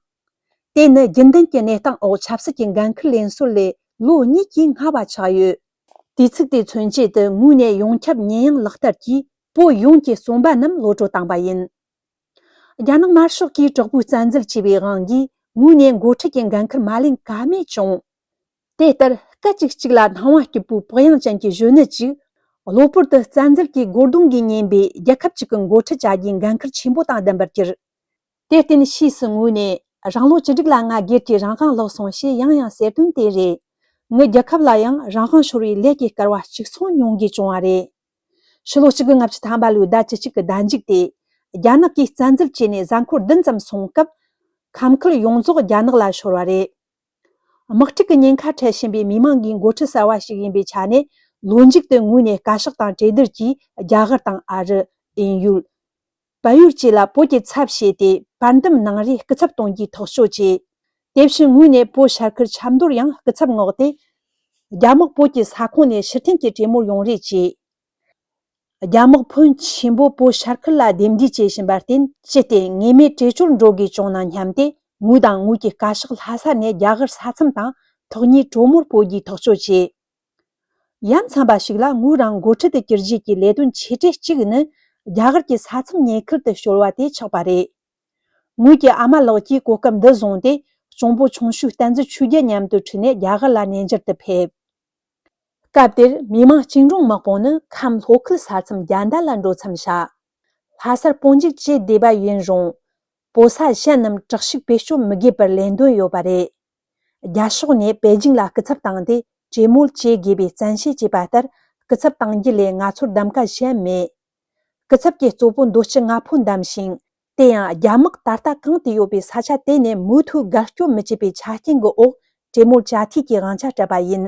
དེ་ནི་རྒྱུན་ལྡན་གྱི་གནས་སྟངས་འོག་ཆབ་སྲིད་ཀྱི་འགན་འཁུར་ལེན་སྲོལ་ལས་ལོ་གཉིས་ཀྱིས་སྔ་བ་ཆགས་ཡོད། དུས་ཚིགས་དེ་མཚོན་བྱེད་དུ་ངོས་ནས་ཡོངས་ཁྱབ་ཉེས་ཡངས་ལག་བསྟར་གྱིས་བོད་ཡོངས་ཀྱི་བཙོན་པ་རྣམས་གློད་གྲོལ་བཏང་བ་ཡིན། རྒྱ་ནག་དམར་ཤོག་གིས་དྲག་པོའི་བཙན་འཛུལ་བྱས་པའི་དབང་གིས་ངོས་ནས་འགོ་ཁྲིད་ཀྱི་འགན་འཁུར་མ་ལེན་ཀ་མེད་བྱུང་། དེ་ལྟར་སྐད་ཅིག་གཅིག་ལ་སྣང་བ་སྐྱིད་པོའི་བག་ཡངས་ཅན་གྱི་གཞོན་ནུ་ཅིག་གློ་བུར་དུ་བཙན་འཛུལ་གྱི་སྒོ་རྡུང་གིས་ཉེན་པའི་རྒྱལ་ཁབ་ཅིག་གི་འགོ་ཁྲིད་བྱ་རྒྱུའི་འགན་འཁུར་ཆེན་པོ་དང་ལྡན་པར་གྱུར། དེར་བརྟེན་ཕྱིས་སུ་ངོས་ནས་རང་ལོ་བཅུ་དྲུག་ལ་ང་སྒེར་གྱི་རང་དབང་བརླག་སོང་ཞེས་ཡང་ཡང་ཟེར་དོན་དེ་རེད། ངའི་རྒྱལ་ཁབ་ལ་ཡང་རང་དབང་ཤོར་བའི་ལས་ཀྱི་སྐལ་བ་གཅིག་མཚུངས་མྱོང་དགོས་བྱུང་བ་རེད། ཕྱི་ལོ་གཅིག་དགུ་ལྔ་བཅུ་ཐམ་པ་ལོའི་ཟླ་བཅུ་གཅིག་གི་ཟླ་མཇུག་སྟེ། རྒྱ་ནག་གིས་བཙན་འཛུལ་བྱས་ནས་གཟའ་འཁོར་བདུན་ཙམ་སོང་སྐབས། ཁམས་ཁུལ་ཡོངས་རྫོགས་རྒྱ་ནག་ལ་ཤོར་བ་རེད། དམག་འཁྲུག་གི་ཉེན་ཁ་འཕྲད་བཞིན་པའི་མི་མང་གི་འགོ་ཁྲིད་གསར་བ་ཞིག་ཡིན་པའི་ཆ་ནས། ལོ་མཇུག་ཏུ་ངོས་ནས་བཀའ་ཤག་དང་གྲོས་བསྡུར་གྱིས་རྒྱ་གར་དང་ཨ་རི། དབྱིན་ཡུལ། བལ་ཡུལ་བཅས་ལ་བོད་ཀྱི་ཚབ་བྱས་ཏེ། བར་འདུམ་ནང་རེས་སྐུ་ཚབ་གཏོང་རྒྱུའི་ཐག་གཅོད་བྱས། དེ་བཞིན་ངོས་ནས་བོད་ཤར་ཁུལ་ཆབ་མདོར་ཡང་སྐུ་ཚབ་མངགས་ཏེ། རྒྱ་དམག་བོད་ཀྱི་ས་ཁོངས་ནས་ཕྱིར་འཐེན་གྱི་གྲོས་མོལ་ཡོང་རེ་བྱས། རྒྱ་དམག་ཕོན་ཆེན་པོ་བོད་ཤར་ཁུལ་ལ་རྡེབ་འདེད་བྱེད་བཞིན་པར་བརྟེན། ཅི་སྟེ་ངེས་མེད་བྲོས་བྱོལ་འགྲོ་དགོས་བྱུང་ན་སྙམ་སྟེ། ངོས་དང་ངོས་ཀྱི་བཀའ་ཤག་ལྷ་ས་ནས་རྒྱ་གར་ས་མཚམས་དང་ཐག་ཉེའི་གྲོས་མོལ་སྤོ་རྒྱུའི་ཐག་གཅོད་བྱས། ཡ་མཚན་པ་ཞིག་ལ། ངོས་རང་འགོ་ཁྲིད་དུ་གྱུར་རྗེས་ཀྱི་ལས་དོན་ཆེ་གྲས་གཅིག་ནི། རྒྱ་གར་གྱི་ས་མཚམས་ཉེ་ཁུལ་དུ་བྱོལ་བ་དེ་ཆགས་པ་རེད། ངོས་ཀྱི་ཨ་མ་ལགས་ཀྱིས་གོ་སྐབས་འདི་བཟུང་སྟེ། གཅུང་པོ་ཆུང་ཤོས་བསྟན་འཛིན་ཆོས་རྒྱལ་མཉམ་དུ་ཁྲིད་ནས་རྒྱ་གར་ལ་གནས་མཇལ་དུ་ཕེབས། སྐབས་དེར་མི་མང་བཅིངས་འགྲོལ་དམག་དཔུང་ནི་ཁམས་ལྷོ་ཁུལ་ས་མཚམས་རྒྱ་མདའ་ལ་འགྲོ་མཚམས་བཞག་ལྷ་སར་སྤོ་འཇུག་བྱེད་བསྡད་པ་ཡིན་རུང་། སྤོ་ས་གཞན་རྣམས་དྲག་ཤུགས་བེད་སྤྱོད་མི་དགོས་པར་ལེན་འདོད་ཡོད་པ་རེད། རྒྱ་ཕྱོགས་ནས་པེ་ཅིང་ལ་སྐུ་ཚབ་བཏང་སྟེ་གྲོས་མོལ་བྱེད་དགོས་པའི་བཙན་ཤེད་བྱས་པ་ལྟར། སྐུ་ཚབ་བཏང་རྒྱུ་ལས་ང་ཚོར་གདམ་ག་གཞན་མེད། སྐུ་ཚབ་ཀྱིས་གཙོ་བོ་མདོ་སྤྱི་ལྔ་ཕོ་བདམས་ཤིང་། དེ་ཡང་རྒྱ་དམག་ད་ལྟ་གང་དུ་ཡོད་པའི་ས་ཆ་དེ་ནས་མུ་མཐུད་རྒལ་སྐྱོབ་མི་བྱེད་པའི་ཆ་རྐྱེན་གྱི་འོག་གྲོས་མོལ་བྱ་འཐུས་ཀྱི་དབང་ཆ་སྤྲད་པ་ཡིན།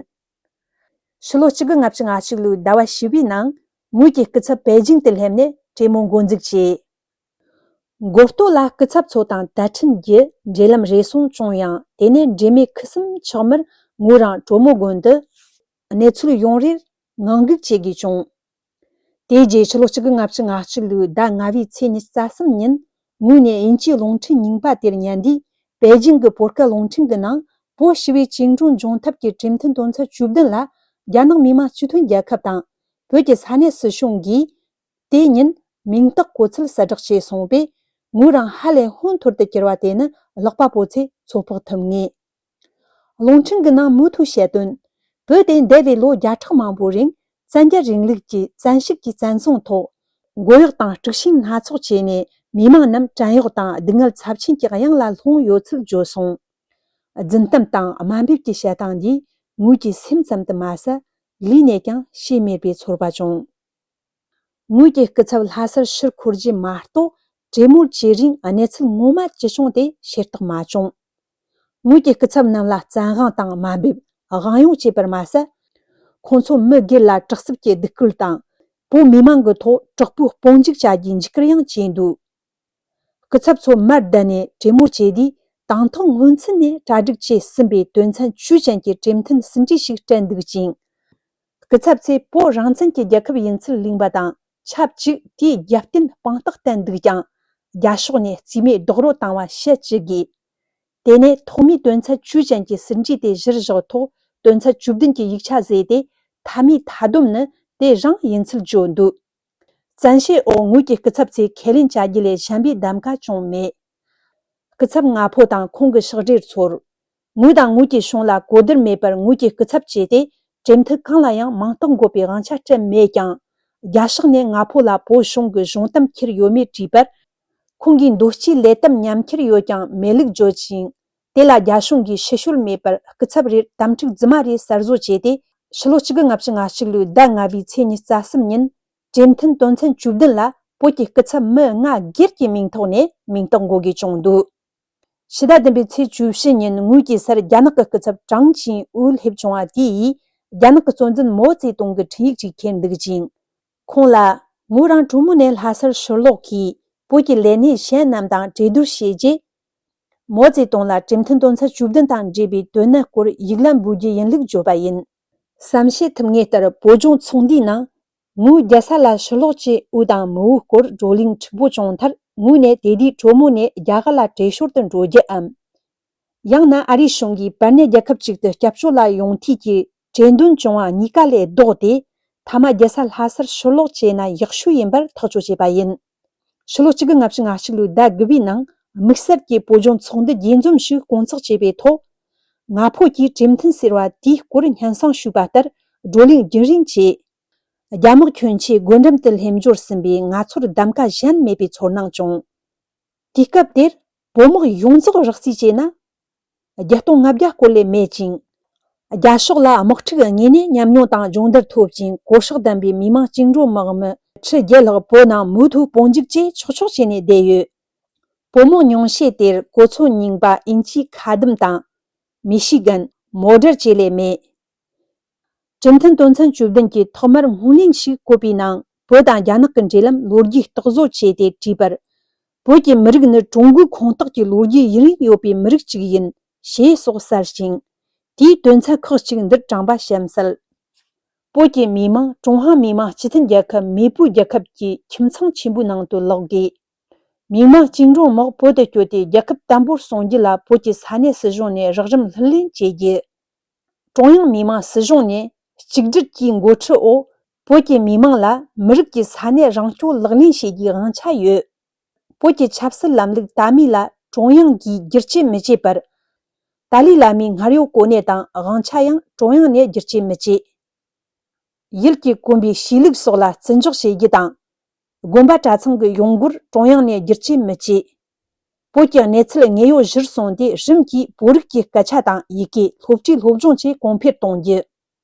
ཕྱི་ལོ་གཅིག་དགུ་ལྔ་བཅུ་ང་གཅིག་ལོའི་ཟླ་བ་བཞི་པའི་ནང་། ངོས་ཀྱི་སྐུ་ཚབ་པེ་ཅིང་དུ་སླེབས་ནས་གྲོས་མོལ་འགོ་འཛུགས་བྱས། འགོ་སྟོད་ལ་སྐུ་ཚབ་ཚོ་དང་དད་འཕྲིན་གྱི་འབྲེལ་ལམ་རེ་ཟུང་བྱུང་ཡང་། དེ་ནས་འབྲེལ་མེད་ཁུ་སིམ་ཆགས་མུར་ངོས་རང་གྲོས་མོལ་དགོན་དུ་གནས་ཚུལ་ཡོང་རེར་ངང་སྒུག་བྱེད་དགོས་བྱུང་། དེ་རྗེས་ཕྱི་ལོ་གཅིག་དགུ་ལྔ་བཅུ་ང་གཅིག་ལོའི་ཟླ་ལྔ་པའི་ཚེས་ཉི་ཤུ་རྩ་གསུམ་ཉིན། ངོས་ནས་དབྱིན་ཇིའི་རླུང་འཕྲིན་རྙིང་པ་དེར་ཉན་དུས། པེ་ཅིང་གི་བོད་སྐད་རླུང་འཕྲིན་གྱི་ནང་། བོད་ཞི་བའི་བཅིངས་འགྲོལ་འབྱུང་ཐབས་ཀྱི་གྲོས་མཐུན་དོན་ཚན་བཅུ་བདུན་ལ། རྒྱ་ནག་མི་དམངས་སྤྱི་མཐུན་རྒྱལ་ཁབ་དང་། བོད་ཀྱི་ས་གནས་སྲིད་གཞུང་གིས། དེ་ཉིན་མིང་རྟགས་བཀོད་ཚུལ་གསལ་བསྒྲགས་བྱས་སོང་བས། ངོས་རང་ཧ་ལས་ཧོན་ཐོར་དུ་གྱུར་བ་དེ་ནི་ལག་པ་པོ་ཚོས་ཚོད་དཔག་ཐུབ་ངེས། རླུང་འཕྲིན་གྱི་ནང་མུ་མཐུད་བཤད་དོན། བོད་དེ་འདས་པའི་ལོ་བརྒྱ་ཕྲག་མང་པོའི་རིང་། བཙན་རྒྱལ་རིང་ལུགས་ཀྱི་བཙན་ཤེད་ཀྱི་བཙན་བཟུང་ཐོག་མགོ་གཡོག་དང་དཀྲུག་ཤིང་སྣ་ཚོགས་བྱས་ནས། མི་མང་རྣམས་བྲན་གཡོག་དང་སྡུག་བསྔལ་ཚབས་ཆེན་གྱི་གཡང་ལ་ལྷུང་ཡོད་ཚུལ་བརྗོད་སོང་། རྫུན་གཏམ་དང་དམའ་འབེབས་ཀྱི་བཤད་སྟངས་འདིས། ངོས་ཀྱི་སེམས་ཙམ་དུ་མ་ཟད། ལུས་ནས་ཀྱང་ཤེས་མེད་པའི་ཚོར་བ་བྱུང་། ངོས་ཀྱི་སྐུ་ཚབ་ལྷ་སར་ཕྱིར་འཁོར་རྗེས་མ་གཏོགས། གྲོས་མོལ་བྱེད་རིང་གནས་ཚུལ་ངོ་མ་ཅི་བྱུང་དེ་ཤེས་རྟོགས་མ་བྱུང་། ངོས་ཀྱི་སྐུ་ཚབ་རྣམས་ལ་བཙན་དབང་དང་དམའ་འབེབས། དབང་ཡོང་བྱས་པར་མ་ཟད། ཁོང་ཚོ་མི་སྒེར་ལ་དྲག་རྩུབ་ཀྱི་སྡིགས་སྐུལ་དང་། བོད་མི་མང་གི་ཐོག་དྲག་པོའི་དཔུང་འཇུག་བྱ་རྒྱུའི་འཇིགས་སྐུལ་ཡང་བྱས་འདུག་སྐུ་ཚབ་ཚོ་མར་བསྡད་ནས་གྲོས་མོལ་བྱས་དུས། དང་ཐོག་སྔོན་ཚུད་ནས་གྲ་སྒྲིག་བྱས་ཟིན་པའི་དོན་ཚན་བཅུ་ཅན་གྱི་གྲོས་མཐུན་ཟིན་བྲིས་ཤིག་སྤྲད་འདུག་ཅིང་། སྐུ་ཚབ་ཚོས་བོད་རང་བཙན་གྱི་རྒྱལ་ཁབ་ཡིན་ཚུལ་གླེང་བ་དང་། ཆབས་ཅིག་དེའི་རྒྱབ་རྟེན་དཔང་རྟགས་བསྟན་འདུག་ཀྱང་། རྒྱ་ཕྱོགས་ནས་རྩིས་མེད་རྡོག་རོལ་བཏང་བ་བཤད་ཅི་དགོས། དེ་ནས་ཐོག་མའི་དོན་ཚན་བཅུ་ཅན་གྱི་ཟིན་བྲིས་དེ་གཞིར་བཞག་ཐོག་དོན་ཚན་བཅུ་བདུན་གྱི་ཡིག་ཆ་བཟོས་ཏེ། མཐའ་མའི་མཐའ་སྡོམ་ནི་དེ་རང་ཡིན་ཚུལ་བརྗོད་འདུག་བཙན་ཤེད་འོག་ངོས་ཀྱི་སྐུ་ཚབ་ཚོས་ཁས་ལེན་བྱ་རྒྱུ་ལས་གཞན་པའི་གདམ་ག་བྱུང་མེད། སྐུ་ཚབ་ལྔ་ཕོ་དང་ཁོང་གི་ཕྱག་སྦྲེལ་ཚོར། ངོས་དང་ངོས་ཀྱི་གཞུང་ལ་གོ་བསྡུར་མེད་པར། ངོས་ཀྱི་སྐུ་ཚབ་བྱས་ཏེ། གྲོས་མཐུན་གང་ལ་ཡང་མིང་རྟགས་འགོད་པའི་དབང་ཆ་སྤྲད་མེད་ཀྱང་། རྒྱ་ཕྱོགས་ནས་ལྔ་ཕོ་ལ་བོད་གཞུང་གི་གཞུང་གཏམ་འཁྱེར་ཡོད་མེད་དྲིས་པར། ཁོང་གིས་མདོ་སྤྱིའི་ལས་དོན་མཉམ་འཁྱེར་ཡོད་ཀྱང་མེད་ལུགས་བརྗོད་ཅིང་། དེ་ལ་རྒྱ་གཞུང་གིས་ཕྱི་བཤོལ་མེད་པར། སྐུ་ཚབ་རེར་དམ་ཕྲུག་རྫུན་མ་རེ་གསར་བཟོ་བྱས་ཏེ། ཕྱི་ལོ་གཅིག་དགུ་ལྔ་བཅུ་ང་གཅིག་ལོའི་ཟླ་ལྔ་པའི་ཚེས་ཉི་ཤུ་རྩ་གསུམ་ཉིན། གྲོས་མཐུན་དོན་ཚན་བཅུ་བདུན་ལ་བོད་ཀྱི་སྐུ་ཚབ་མི་ལྔ་སྒེར་གྱི་མིང་ཐོག་ནས་མིང་རྟགས་འགོད་དགོས་བྱུང་འདུག་ཕྱི་ཟླ་བདུན་པའི་ཚེས་བཅུ་བཞི་ཉིན་ངོས་ཀྱི་སར་རྒྱ་ནག་གི་སྐུ་ཚབ་ཀྲང་ཅིན་ཨུ་སླེབས་བྱུང་བ་དེ་ཡིས། རྒྱ་ནག་གི་གཙོ་འཛིན་མའོ་ཙེ་ཏུང་གི་འཕྲིན་ཡིག་ཅིག་ཁྱེར་འདུག་ཅིང་། ཁོང་ལ། ངོས་རང་གྲོས་མོལ་ནས་ལྷ་སར་ཕྱིར་ལོག་གིས། བོད་ཀྱི་ལས་སྣེ་གཞན་རྣམས་དང་གྲོས་བསྡུར་བྱས་རྗེས། མའོ་ཙེ་ཏུང་ལ་གྲོས་མཐུན་དོན་ཚན་བཅུ་བདུན་དང་འབྲེལ་བའི་དོན་གནད་སྐོར་ཡིག་ལན་འབུལ་རྒྱུ་ཡིན་ལུགས་བརྗོད་པ་ཡིན། བསམ་ཤེས་ཐུབ་ངེས་ལྟར། བོད་ལྗོངས་ཚོགས་འདུའི་ནང་། ངོས་རྒྱལ་ས་ལ་ཕྱིར་ལོག་བྱས། འོས་དང་མི་འོས་སྐོར་བགྲོ་གླེང་འཁྲུག་པོ་བྱུང་མཐར། ངོས་ནས་དེ་དུས་གྲོས་མོལ་ནས་རྒྱ་གར་ལ་བྲོས་བྱོལ་དུ་འགྲོ་རྒྱུའམ། ཡང་ན་ཨ་རིའི་གཞུང་གིས་བར་གནས་རྒྱལ་ཁབ་ཅིག་ཏུ་སྐྱབས་བཅོལ་ལ་ཡོང་འཐུས་ཀྱི་གྲོས་འདུན་བྱུང་བ་གཉིས་ཀ་ལས་ལྡོག་སྟེ། མཐའ་མ་རྒྱལ་ས་ལྷ་སར་ཕྱིར་ལོག་བྱས་ན་ཡག་ཤོས་ཡིན་པར་ཐག་གཅོད་བྱས་པ་ཡིན། ཕྱི་ལོ་གཅིག་དགུ་ལྔ་བཅུ་ང་གཅིག་ལོའི་ཟླ་དགུ་པའི་ནང་། དམིགས་བསལ་གྱི་བོད་ལྗོངས་ཚོགས་འདུ་རྒྱས་འཛོམས་ཤིག་སྐོང་ཚོགས་བྱས་པའི་ཐོག་ལྔ་ཕོ་གིས་གྲོས་མཐུན་ཟེར་བ་དེའི་སྐོར་སྙན་སེང་ཞུས་པ་ལྟར། བགྲོ་གླེང་རྒྱུན་རིང་བྱས། རྒྱ་དམག་གྱོན་ཆས་སྒོ་འགྲམ་དུ་སླེབས་འབྱོར་ཟིན་པས་ང་ཚོར་གདམ་ག་གཞན་མེད་པའི་ཚོར་སྣང་བྱུང་། དུས་སྐབས་དེར་བོད་དམག་ཡོངས་རྫོགས་རགས་རྩིས་བྱས་ན། བརྒྱད་སྟོང་ལྔ་བརྒྱ་སྐོར་ལས་མེད་ཅིང་། རྒྱ་ཕྱོགས་ལ་དམག་འཁྲུག་དངོས་གནས་ཉམས་མྱོང་དང་སྦྱོང་བརྡར་ཐོབ་ཅིང་། གོ་སྲག་ལྡན་པའི་མི་དམངས་བཅིངས་འགྲོལ་དམག་མི་ཁྲི་བརྒྱད་ལྷག་བོད་ནང་མུ་མཐུད་དཔུང་འཇུག་བྱས་ཆོག་ཆོག་བྱས་ནས་བསྡད་ཡོད། བུ་མོ་ཉུང་ཤས་དེར་གོ་མཚོན་རྙིང་པ་ཨིན་ཇིའི་ཁ་བསྡམས་དང་། མི་ཤི་གན། མོ་ཌར་བཅས་ལས་མེད། གྲུབ་མཐུན་དོན་ཚན་བཅུ་བདུན་གྱིས་ཐོག་མར་སྔོན་གླེང་ཞིག་བཀོད་པའི་ནང་བོད་དང་རྒྱ་ནག་གི་འབྲེལ་ལམ་ལོ་རྒྱུས་རྟོག་བཟོ་བྱས་ཏེ་བྲིས་པར། བོད་ཀྱི་མི་རིགས་ནི་ཀྲུང་གོའི་ཁོངས་གཏོགས་ཀྱི་ལོ་རྒྱུས་ཡུན་རིང་ཡོད་པའི་མི་རིགས་ཅིག་ཡིན། ཞེས་སོགས་གསལ་ཞིང་། དེའི་དོན་ཚན་ཁག་ཅིག་འདིར་དྲངས་པ་གཤམ་གསལ། བོད་ཀྱི་མི་དམངས་ཀྲུང་ཧྭ་མི་དམངས་སྤྱི་མཐུན་རྒྱལ་ཁབ་མེས་པོའི་རྒྱལ་ཁབ་ཀྱི་ཁྱིམ་ཚང་ཆེན་པོའི་ནང་དུ་ལོག་དགོས། མི་དམངས་བཅིངས་འགྲོལ་དམག་བོད་དུ་བསྐྱོད་དེ་རྒྱལ་ཁབ་བརྟན་པོར་སྲུང་རྒྱུ་ལ་བོད་ཀྱི་ས་གནས་སྲིད་གཞུང་ནས་རོགས་རམ་ལྷུར་ལེན་བྱེད་རྒྱུ། ཀྲུང་དབྱང་མི་དམངས་སྲིད་གཞུང་ནས་གཅིག་སྒྲིལ་གྱི་འགོ་ཁྲིད་འོག་བོད་ཀྱི་མི་དམངས་ལ་མི་རིགས་ཀྱི་ས་གནས་རང་སྐྱོང་ལག་ལེན་བྱེད་རྒྱུའི་དབང་ཆ་ཡོད། བོད་ཀྱི་ཆབ་སྲིད་ལམ་ལུགས་དར་མའི་ལ་ཀྲུང་དབྱང་གིས་བསྒྱུར་བཅོས་མི་བྱེད་པར། ཏཱ་ལའི་བླ་མའི་སྔར་ཡོད་གོ་གནས་དང་དབང་ཆ་ཡང་ཀྲུང་དབྱང་ནས་བསྒྱུར་བཅོས་མི་བྱེད། ཡུལ་གྱི་དགོན་པའི་གཤིས་ལུགས་སོགས་ལ་བརྩི་འཇོག་བྱེད་རྒྱུ་དང་། དགོན་པ་གྲྭ་ཚང་གི་ཡོང་སྒོར་ཀྲུང་དབྱང་ནས་བསྒྱུར་བཅོས་མི་བྱེད། བོད་ཀྱི་གནས་ཚུལ་དངོས་ཡོད་གཞིར་བཟུང་སྟེ་རིམ་གྱིས་བོད་རིགས་ཀྱི་སྐད་ཆ་དང་ཡི་གེ། སློབ་གྲྭའི་སློབ་སྦྱོང་བཅས་གོང་འཕེལ་གཏོང་རྒྱུ།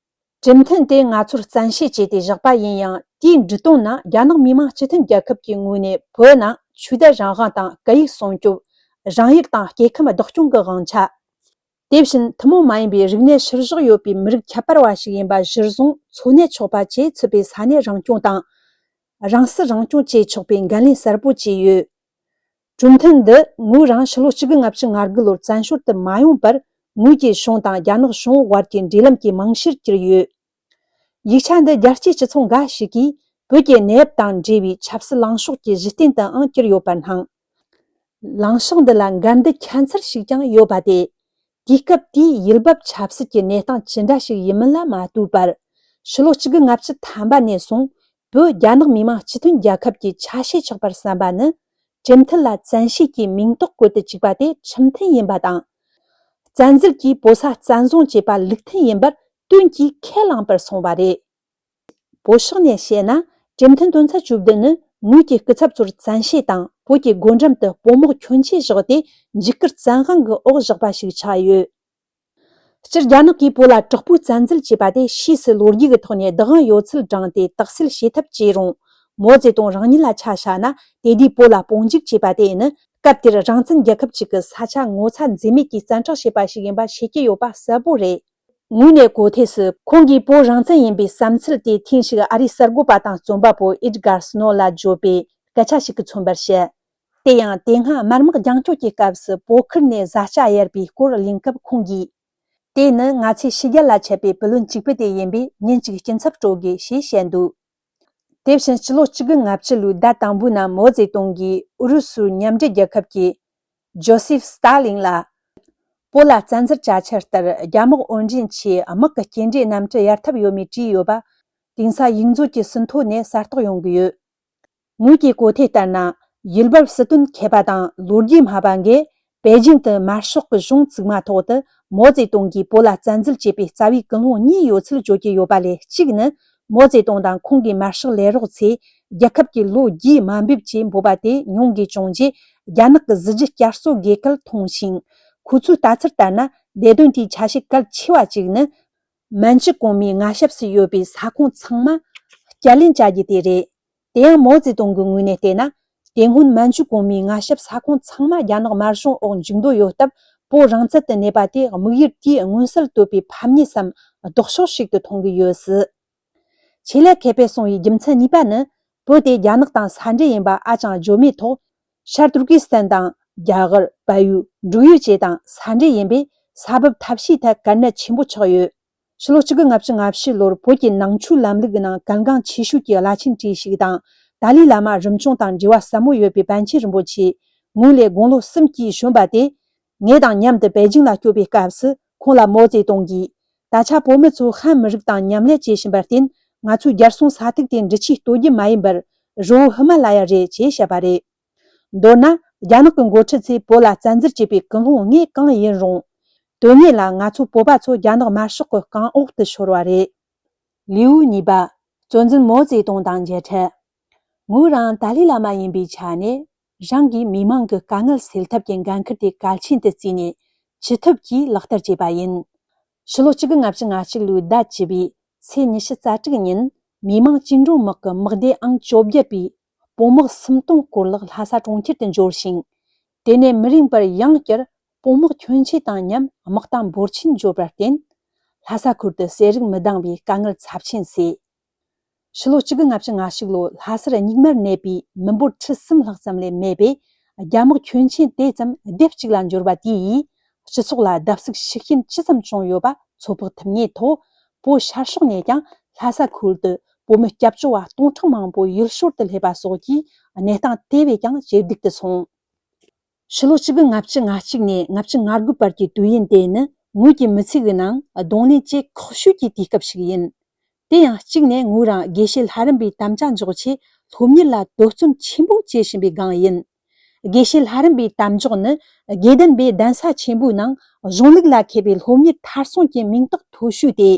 གྲོས་མཐུན་དེ་ང་ཚོར་བཙན་ཤེད་བྱས་ཏེ་བཞག་པ་ཡིན་ཡང་། དེའི་འབྲི་དོན་ནི་རྒྱ་ནག་མི་དམངས་སྤྱི་མཐུན་རྒྱལ་ཁབ་ཀྱི་ངོས་ནས་བོད་ནང་ཆོས་དད་རང་དབང་དང་སྐད་ཡིག་སྲུང་སྐྱོབ། རང་ཡུལ་དང་སྐྱེ་ཁམས་བདག་སྐྱོང་གི་དབང་ཆ། དེ་བཞིན་ཐུན་མོང་མ་ཡིན་པའི་རིག་གནས་བྱུར་བཞག་ཡོད་པའི་མི་རིགས་ཁྱད་པར་བ་ཞིག་ཡིན་པ་གཞིར་བཟུང་འཚོ་གནས་ཆོག་པ་བཅས་ཚུད་པའི་ས་གནས་རང་སྐྱོང་དང་། རང་སྲིད་རང་སྐྱོང་བཅས་ཆོག་པའི་འགན་ལེན་གསལ་པོ་བྱས་ཡོད། གྲོས་མཐུན་འདི་ངོས་རང་ཕྱི་ལོ་གཅིག་དགུ་ལྔ་བཅུ་ང་དགུ་ལོར་བཙན་བྱོལ་དུ་མ་ཡོང་བར་ངོས་ཀྱི་གཞུང་དང་རྒྱ་ནག་གཞུང་དབར་གྱི་འབྲེལ་ལམ་གྱི་རྨང་གཞིར་གྱུར་ཡོད། ཡིག་ཆ་འདི་རྒྱལ་སྤྱིའི་སྤྱི་ཚོགས་འགའ་ཞིག་གིས་བོད་ཀྱི་གནས་བབ་དང་འབྲེལ་བའི་ཆབ་སྲིད་ལངས་ཕྱོགས་ཀྱི་གཞི་རྟེན་དུའང་གྱུར་ཡོད་པར་སྣང་། ལངས་ཕྱོགས་འདི་ལ་འགལ་འདུ་ཁྱད་མཚར་ཞིག་ཀྱང་ཡོད་པ་སྟེ། དུས་སྐབས་དེའི་ཡུལ་འབབ་ཆབ་སྲིད་ཀྱི་གནས་སྟངས་ཅི་འདྲ་ཞིག་ཡིན་མིན་ལ་མ་ལྟོས་པར། ཕྱི་ལོ་གཅིག་དགུ་ལྔ་བཅུ་ཐམ་པ་ནས་བཟུང་བོད་རྒྱ་ནག་མི་དམངས་སྤྱི་མཐུན་རྒྱལ་ཁབ་ཀྱི་ཆ་ཤས་ཆགས་པར་བསམ་པ་ནི། གྲོས་མཐུན་ལ་བཙན་ཤེད་ཀྱིས་མིང་འདོགས་བཀོད་དུ་བཅུག་པ་དེ་ཁྲིམས་མཐུན་ཡིན་པ་དང་། བཙན་འཛུལ་གྱིས་བོད་ས་བཙན་བཟུང་བྱས་པ་ལུགས་མཐུན་ཡིན་པར་དོན་གྱིས་ཁས་བླངས་པར་སོང་བ་རེད། བོད་ཕྱོགས་ནས་བཤད་ན། གྲོས་མཐུན་དོན་ཚན་བཅུ་བདུན་ནི་ངོས་ཀྱི་སྐུ་ཚབ་ཚོར་བཙན་ཤེད་དང་བོད་ཀྱི་སྒོ་འགྲམ་དུ་སྤོ་དམག་ཁྱོན་ཆེ་བཞག་སྟེ་འཇིགས་སྐུལ་བཙན་དབང་གི་འོག་བཞག་པ་ཞིག་ཆགས་ཡོད། སྤྱིར་རྒྱ་ནག་གིས་བོད་ལ་དྲག་པོའི་བཙན་འཛུལ་བྱས་པ་དེ་ཕྱིས་སུ་ལོ་རྒྱུས་ཀྱི་ཐོག་ནས་བདག་དབང་ཡོད་ཚུལ་བགྲངས་ཏེ་དག་སེལ་བྱེད་ཐབས་བྱས་རུང་། མའོ་ཙེ་ཏུང་རང་ཉིད་ལ་ཆ་བཞག་ན། དེ་དུས་བོད་ལ་དཔུང་འཇུག་བྱས་པ་དེ་ནི་སྐབས་དེར་རང་བཙན་རྒྱལ་ཁབ་ཅིག་གི་ས་ཆ་ངོ་ཚ་འཛེམ་མེད་ཀྱིས་བཙན་འཕྲོག་བྱས་པ་ཞིག་ཡིན་པ་ཤེས་ཀྱི་ཡོད་པ་གསལ་པོ་རེད། ངོས་ནས་གོ་ཐོས་སུ་ཁོང་གིས་བོད་རང་བཙན་ཡིན་པའི་བསམ་ཚུལ་དེ་ཐེངས་ཤིག་ཨ་རིའི་གསར་འགོད་པ་དང་རྩོམ་པ་པོ་ཨེད་གར་སི་ནོ་ལ་བརྗོད་པའི་སྐད་ཆ་ཞིག་གིས་མཚོན་པར་བཤད། དེ་ཡང་དེ་སྔ་དམར་དམག་རྒྱང་སྐྱོད་ཀྱི་སྐབས་སུ་བོད་ཁུལ་ནས་བཟའ་བཅའ་གཡར་པའི་སྐོར་གླེང་སྐབས་ཁོང་གིས། དེ་ནི་ང་ཚོའི་ཕྱི་རྒྱལ་ལ་ཆད་པའི་བུ་ལོན་གཅིག་པུ་དེ་ཡིན་པས་ཉིན་གཅིག་སྐྱིན་ཚབ་སྤྲོད་དགོས་ཞེས་བཤད་འདུག་དེ་བཞིན་ཕྱི་ལོ་གཅིག་དགུ་ལྔ་བཅུ་ལོའི་ཟླ་དང་པོའི་ནང་མའོ་ཙེ་ཏུང་གིས་ཨུ་རུ་སུའི་མཉམ་འབྲེལ་རྒྱལ་ཁབ་ཀྱི་ཇོ་སིབ་སྟ་ལིན་ལ། བོད་ལ་བཙན་འཛུལ་བྱ་འཆར་ལྟར་རྒྱ་དམག་དབོར་འདྲེན་ཆེད་དམག་གི་སྐྱེལ་འདྲེན་གནམ་གྲུ་གཡར་ཐབས་ཡོད་མེད་དྲིས་ཡོད་པ། དེང་སང་ཡིག་མཛོད་ཀྱི་ཟིན་ཐོ་ནས་གསལ་རྟོགས་ཡོང་གི་ཡོད། ངོས་ཀྱི་གོ་ཐོས་ལྟར་ན། ཡུལ་བབ་སྲིད་དོན་མཁས་པ་དང་ལོ་རྒྱུས་སྨྲ་བ་འགས་པེ་ཅིང་དུ་དམར་ཤོག་གི་གཞུང་བཙུགས་མ་ཐག་ཏུ་མའོ་ཙེ་ཏུང་གིས་བོད་ལ་བཙན་འཛུལ་བྱས་པའི་རྩ་བའི་ཀུན་སློང་གཉིས་ཡོད་ཚུལ་བརྗོད་ཀྱི་ཡོད་པ་ལས་གཅིག་ནི། མའོ་ཙེ་ཏུང་དང་ཁོང་གི་དམར་ཤོག་ལས་རོགས་ཚོས་རྒྱལ་ཁབ་ཀྱི་ལོ་རྒྱུས་དམའ་འབེབས་བྱས་འབོད་པ་དེ་མྱོང་དགོས་བྱུང་རྗེས་རྒྱ་ནག་གི་གཟི་བརྗིད་བསྐྱར་གསོ་དགོས་གལ་མཐོང་ཞིང་། ཁོ་ཚོའི་ལྟ་ཚུལ་ལྟར་ན་ལས་དོན་དེའི་ཆ་ཤས་གལ་ཆེ་བ་གཅིག་ནི། མན་ཇུ་གོང་མའི་མངའ་ཞབས་སུ་ཡོད་པའི་ས་ཁོངས་ཚང་མ་བསྐྱར་ལེན་བྱ་རྒྱུ་དེ་རེད། དེ་ཡང་མའོ་ཙེ་ཏུང་གི་ངོས་ནས་བལྟས་ན། དེ་སྔོན་མན་ཇུ་གོང་མའི་མངའ་ཞབས་ས་ཁོངས་ཚང་མ་རྒྱ་ནག་དམར་གཞུང་འོག་འཇུག་འདོད་ཡོད་སྟབས། བོད་རང་བཙན་དུ་གནས་པ་དེ་དམིགས་ཡུལ་དེའི་མངོན་གསལ་དོད་པའི་ཕམ་ཉེས་སམ་ལྡོག་ཕྱོགས་ཤིག་ཏུ་མཐོང་གི་ཡོད་སྲིད། ཆེད་ལས་མཁས་པས་གསུངས་པའི་རྒྱུ་མཚན་གཉིས་པ་ནི། བོད་དེ་རྒྱ་ནག་དང་ས་འབྲེལ་ཡིན་པ་ཨ་ཅང་བརྗོད་མེད་ཐོག་ཤར་ཏུར་ཀི་སི་ཐན་དང་རྒྱ་གར། བལ་ཡུལ། འབྲུག་ཡུལ་བཅས་དང་ས་འབྲེལ་ཡིན་པས། ས་བབ་ཐབས་ཤེས་ཐད་གལ་གནད་ཆེན་པོ་ཆགས་ཡོད། ཕྱི་ལོ་གཅིག་དགུ་ལྔ་བཅུ་ང་བཞི་ལོར་བོད་ཀྱི་ནང་ཆོས་ལམ་ལུགས་ཀྱི་ནང་གལ་འགངས་ཆེ་ཤོས་ཀྱི་བླ་ཆེན་གྲས་ཤིག་དང་། ཏཱ་ལའི་བླ་མ་རིམ་བྱོན་དང་འབྲེལ་བ་ཟབ་མོ་ཡོད་པའི་པཎ་ཆེན་རིན་པོ་ཆེ་ངོས་ལས་དགུང་ལོ་གསུམ་གྱིས་གཞོན་པ་དེ། ངེད་དང་མཉམ་དུ་པེ་ཅིང་ལ་བསྐྱོད་པའི་སྐབས་སུ་ཁོང་ལ་མའོ་ཙེ་ཏུང་གིས། ད་ཆ་བོད་མི་ཚོ་ཧན་མི་རིགས་དང་མཉམ་ལས་བྱེད་བཞིན་པར་བརྟེན། ང་ཚོའི་རྒྱལ་སྲུང་ས་ཐིག་དེ་འབྲི་ཆུའི་སྟོད་རྒྱུད་མ་ཡིན་པར་རི་བོ་ཧི་མ་ལ་ཡ་རེད་ཅེས་བཤད་པ་རེད། མདོར་ན། རྒྱ་ནག་གི་འགོ་ཁྲིད་ཚོས་བོད་ལ་བཙན་འཛུལ་བྱས་པའི་ཀུན་སློང་དངོས་གང་ཡིན་རུང་། དོན་དངོས་ལ་ང་ཚོ་བོད་པ་ཚོ་རྒྱ་ནག་དམར་ཤོག་གི་རྐང་འོག་ཏུ་ཤོར་བ་རེད། ལེའུ་གཉིས་པ། གཙོ་འཛིན་མའོ་ཙེ་ཏུང་དང་མཇལ་འཕྲད། ངོས་རང་ཏཱ་ལའི་བླ་མ་ཡིན་པའི་ཆ་ནས། རང་གིས་མི་མང་གི་དཀའ་ངལ་སེལ་ཐབས་ཀྱི་འགན་ཁུར་དེ་གལ་ཆེན་དུ་བརྩིས་ནས། ཅི་ཐུབ་ཀྱིས་ལག་བསྟར་བྱས་པ་ཡིན། ཕྱི་ལོ་གཅིག་དགུ་ལྔ་བཅུ་ང་གཅིག་ལོའི་ཟླ་བཅུ་པའི་ཚེས་ཉི་ཤུ་རྩ་དྲུག་ཉིན། མི་དམངས་བཅིངས་འགྲོལ་དམག་གི་དམག་སྡེ་ཨང་བཅོ་བརྒྱད་པའི་བུ་དམག་སུམ་སྟོང་སྐོར་ལག་ལྷ་ས་གྲོང་ཁྱེར་དུ་འབྱོར་ཞིང་། དེ་ནས་མི་རིང་བར་ཡང་བསྐྱར་བོད་དམག་ཁྱོན་ཆེ་དང་མཉམ་དམག་རྟ་འབོར་ཆེན་འབྱོར་བར་བརྟེན། ལྷ་ས་ཁུལ་དུ་ཟས་རིགས་མི་འདང་བའི་དཀའ་ངལ་ཚབས་ཆེན་སེལ། ཕྱི་ལོ་གཅིག་དགུ་ལྔ་བཅུ་ང་གཅིག་ལོ་ལྷ་སར་སྙིགས་མར་གནས་པའི་མི་འབོར་ཁྲི་གསུམ་ལྷག་ཙམ་ལས་མེད་པས། རྒྱ་དམག་ཁྱོན་ཆེ་དེ་ཙམ་སྡེབ་གཅིག་ལ་འབྱོར་བ་དེ་ཡིས་སྤྱི་ཚོགས་ལ་བརྡབ་གསིག་ཤུགས་རྐྱེན་ཅི་ཙམ་བྱུང་ཡོད་པ་ཚོད་དཔག་ཐུབ་ངེས་ཐོག་བོད་ཤར་ཕྱོགས་ནས་ཀྱང་ལྷ་ས་ཁུལ་དུ་བོད་མི་སྐྱབས་བཅོལ་བ་སྟོང་ཕྲག་མང་པོ་ཡུལ་ཤོར་དུ་སླེབས་པ་སོགས་ཀྱི་གནས་སྟངས་དེ་བས་ཀྱང་ཇེ་སྡུག་ཏུ་སོང་། ཕྱི་ལོ་གཅིག་དགུ་ལྔ་བཅུ་ང་གཅིག་ནས་ལྔ་བཅུ་ང་དགུ་བར་གྱི་དུས་ཡུན་དེ་ནི་ངོས་ཀྱི་མི་ཚེ་གི་ནང་གདོང་ལེན་བྱེད་ཁག་ཤོས་ཀྱི་དུས་སྐབས་ཤིག་ཡིན། དེ་ཡང་གཅིག་ནས་ངོས་རང་དགེ་བཤེས་ལྷ་རམས་པའི་དམ་བཅའ་འཇོག་ཆེད་སློབ་གཉེར་ལ་དོ་བརྩོན་ཆེན་པོ་བྱེད་བཞིན་པའི་སྒང་ཡིན། དགེ་བཤེས་ལྷ་རམས་པའི་དམ་འཇོག་ནི་དགེ་ལྡན་པའི་གདན་ས་ཆེན་པོའི་ནང་གཞུང་ལུགས་ལ་མཁས་པའི་སློབ་གཉེར་མཐར་སོན་གྱི་མིང་རྟགས་མཐོ་ཤོས་ཏེ།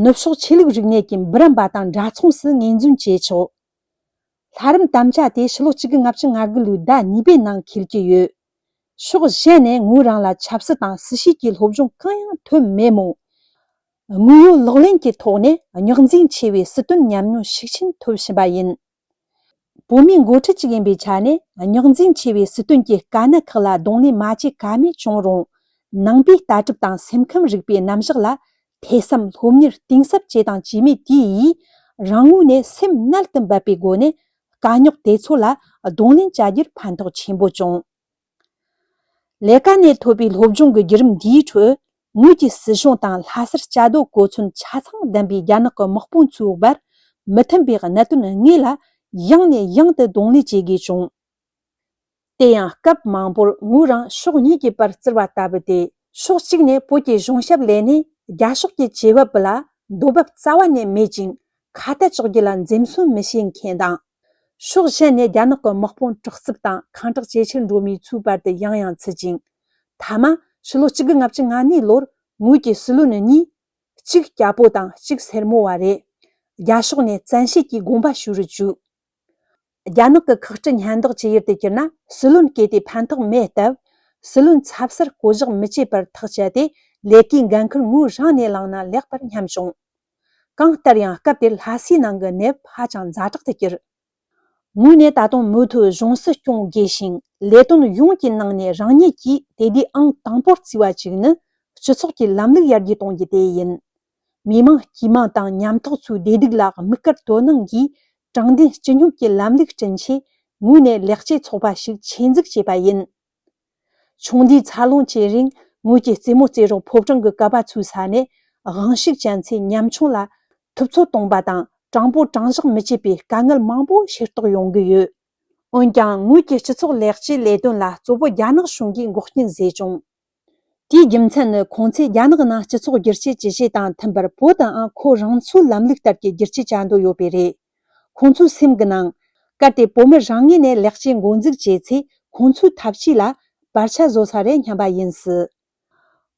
ནུབ་ཕྱོགས་ཆོས་ལུགས་རིག་གནས་ཀྱི་འབུམ་རམས་པ་དང་འདྲ་མཚུངས་སུ་ངོས་འཛིན་བྱེད་ཆོག་ལྷ་རམས་དམ་བཅའ་དེ་ཕྱི་ལོ་གཅིག་དགུ་ལྔ་བཅུ་ང་དགུ་ལོའི་ཟླ་གཉིས་པའི་ནང་འཁེལ་གྱི་ཡོད། ཕྱོགས་གཞན་ནས་ངོས་རང་ལ་ཆབ་སྲིད་དང་སྲིད་ཞུགས་ཀྱི་སློབ་སྦྱོང་གང་ཡང་ཐོན་མེད་མོད། དངོས་ཡོད་ལག་ལེན་གྱི་ཐོག་ནས་རྙོག་འཛིང་ཆེ་བའི་སྲིད་དོན་ཉམས་མྱོང་ཤུགས་ཆེན་ཐོབ་བཞིན་པ་ཡིན། བོད་མིའི་འགོ་ཁྲིད་ཅིག་ཡིན་པའི་ཆ་ནས་རྙོག་འཛིང་ཆེ་བའི་སྲིད་དོན་གྱི་དཀའ་གནད་ཁག་ལ་གདོང་ལེན་མ་བྱེད་ཀ་མེད་བྱུང་རུང་། ནང་པའི་ལྟ་གྲུབ་དང་སེམས་ཁམས་རིག་པའི་རྣམ་གཞག་ལ་ཐོས་བསམ་སློབ་གཉེར་གཏིང་ཟབ་བྱས་དང་བྱས་མེད་དེ་ཡིས་རང་ངོས་ནས་སེམས་རྣལ་དུ་འབབ་པའི་སྒོ་ནས་དཀའ་རྙོག་དེ་ཚོ་ལ་གདོང་ལེན་བྱ་རྒྱུར་ཕན་ཐོགས་ཆེན་པོ་བྱུང་། ལས་ཀ་ནས་ཐོབ་པའི་སློབ་སྦྱོང་གི་བརྒྱུད་རིམ་འདིའི་ཁྲོད། ངོས་ཀྱིས་སྲིད་གཞུང་དང་ལྷ་སར་བཅའ་སྡོད་གོ་མཚོན་ཆ་ཚང་ལྡན་པའི་རྒྱ་ནག་གི་དམག་དཔུང་ཚོའི་བར་མི་མཐུན་པའི་གནད་དོན་དངོས་ལ་ཡང་ནས་ཡང་དུ་གདོང་ལེན་བྱེད་དགོས་བྱུང་། དེ་ཡང་སྐབས་མང་པོར་ངོས་རང་ཕྱོགས་གཉིས་ཀྱི་བར་བཙིར་བ་ལྟ་བུ་སྟེ། ཕྱོགས་གཅིག་ནས་བོད་ཀྱི་གཞུང་ཞབས་ལས་སྣེས་རྒྱ་ཕྱོགས་ཀྱི་བྱེད་བབ་ལ་འདོད་འབབ་རྩ་བ་ནས་མེད་ཅིང་ཁ་གཏད་གཅོག་རྒྱུ་ལ་འཛེམ་ཟོན་མི་བྱེད་མཁན་དང་། ཕྱོགས་གཞན་ནས་རྒྱ་ནག་གི་དམག་དཔུང་དྲག་རྩུབ་དང་ཁེངས་དྲེགས་ཇེ་ཆེར་འགྲོ་མིའི་ཚུལ་བར་དུ་ཡང་ཡང་ཚུད་ཅིང་། མཐའ་མ་ཕྱི་ལོ་གཅིག་དགུ་ལྔ་བཅུ་ང་གཉིས་ལོར་ངོས་ཀྱི་སྲིད་བློན་གཉིས། གཅིག་སྐྱ་བོ་དང་གཅིག་སེར་མོ་བ་རེད། རྒྱ་ཕྱོགས་ནས་བཙན་ཤེད་ཀྱིས་དགོངས་པ་ཞུ་རུ་བཅུག་རྒྱ་ནག་གི་ཁག་དཀྲི་སྙན་དོག་ཅི་ཡུལ་དུ་གྱུར་ན་སྲིད་བློན་གལ་ཏེ་ཕན་ཐོགས་མེད་སྟབས། སྲིད་བློན་ཚབ་སར་བསྐོ་གཞག་མི་བྱེད་པར་ཐག་བཅད་དེ། ལས་ཀའི་འགན་ཁུར་ངོས་རང་ནས་བླངས་ན་ལེགས་པར་སྙམ་བྱུང་། གང་ལྟར་ཡང་སྐབས་དེར་ལྷ་སའི་ནང་གི་གནས་བབ་ཧ་ཅང་ཛ་དྲག་ཏུ་གྱུར། ངོས་ནས་ད་དུང་མུ་མཐུད་གཞུང་སྲིད་སྐྱོང་དགོས་ཤིང་། ལས་དོན་ཡོངས་ཀྱི་ནང་ནས་རང་ཉིད་ཀྱིས་དེ་དུས་ཨང་དང་པོར་བརྩིས་པ་གཅིག་ནི་སྤྱི་ཚོགས་ཀྱི་ལམ་ལུགས་ཡར་རྒྱས་གཏོང་རྒྱུ་དེ་ཡིན། མི་དམངས་དཀྱུས་མ་དང་ཉམ་ཐག་ཚོའི་བདེ་སྡུག་ལ་དམིགས་བཀར་དོ་སྣང་གིས་དྲང་བདེན་སྤྱི་སྙོམས་ཀྱི་ལམ་ལུགས་བསྐྲུན་ཆེད་ངོས་ནས་ལེགས་སྐྱེས་ཚོགས་པ་ཞིག་ཆེད་འཛུགས་བྱས་པ་ཡིན། ཆུང་དུས་འཚར་ལོངས་བྱེད་རིང་ངོས་ཀྱི་རྩེད་མོ་རྩེ་རོགས་ཕོ་བྲང་གི་ཀ་པ་ཚོའི་ས་ནས་དབང་ཤུགས་ཅན་ཚོས་ཉམ་ཆུང་ལ་ཐུབ་ཚོད་གཏོང་པ་དང་དྲང་པོ་དྲང་བཞག་མི་བྱེད་པའི་དཀའ་ངལ་མང་པོ་ཤེས་རྟོགས་ཡོང་གི་ཡོད། འོན་ཀྱང་ངོས་ཀྱི་སྤྱི་ཚོགས་ལེགས་བཅོས་ལས་དོན་ལ་གཙོ་བོ་རྒྱ་ནག་གཞུང་གིས་འགོག་རྐྱེན་བཟོས་བྱུང་། དེའི་རྒྱུ་མཚན་ནི་ཁོང་ཚོས་རྒྱ་ནག་ནང་སྤྱི་ཚོགས་བསྒྱུར་བཅོས་ཇི་བྱས་དང་མཐུན་པར་བོད་དུའང་ཁོ་རང་ཚོའི་ལམ་ལུགས་ལྟར་གྱི་བསྒྱུར་བཅོས་བྱ་འདོད་ཡོད་པས་རེད། ཁོང་ཚོའི་སེམས་ཀྱི་ནང་། གལ་ཏེ་བོད་མི་རང་ངོས་ནས་ལེགས་སྐྱེས་འགོ་འཛུགས་བྱས་ཚེ་ཁོང་ཚོའི་ཐབས་ཇུས་ལ་བར་ཆད་བཟོ་ས་རེད་སྙམ་པ་ཡིན་སྲིད།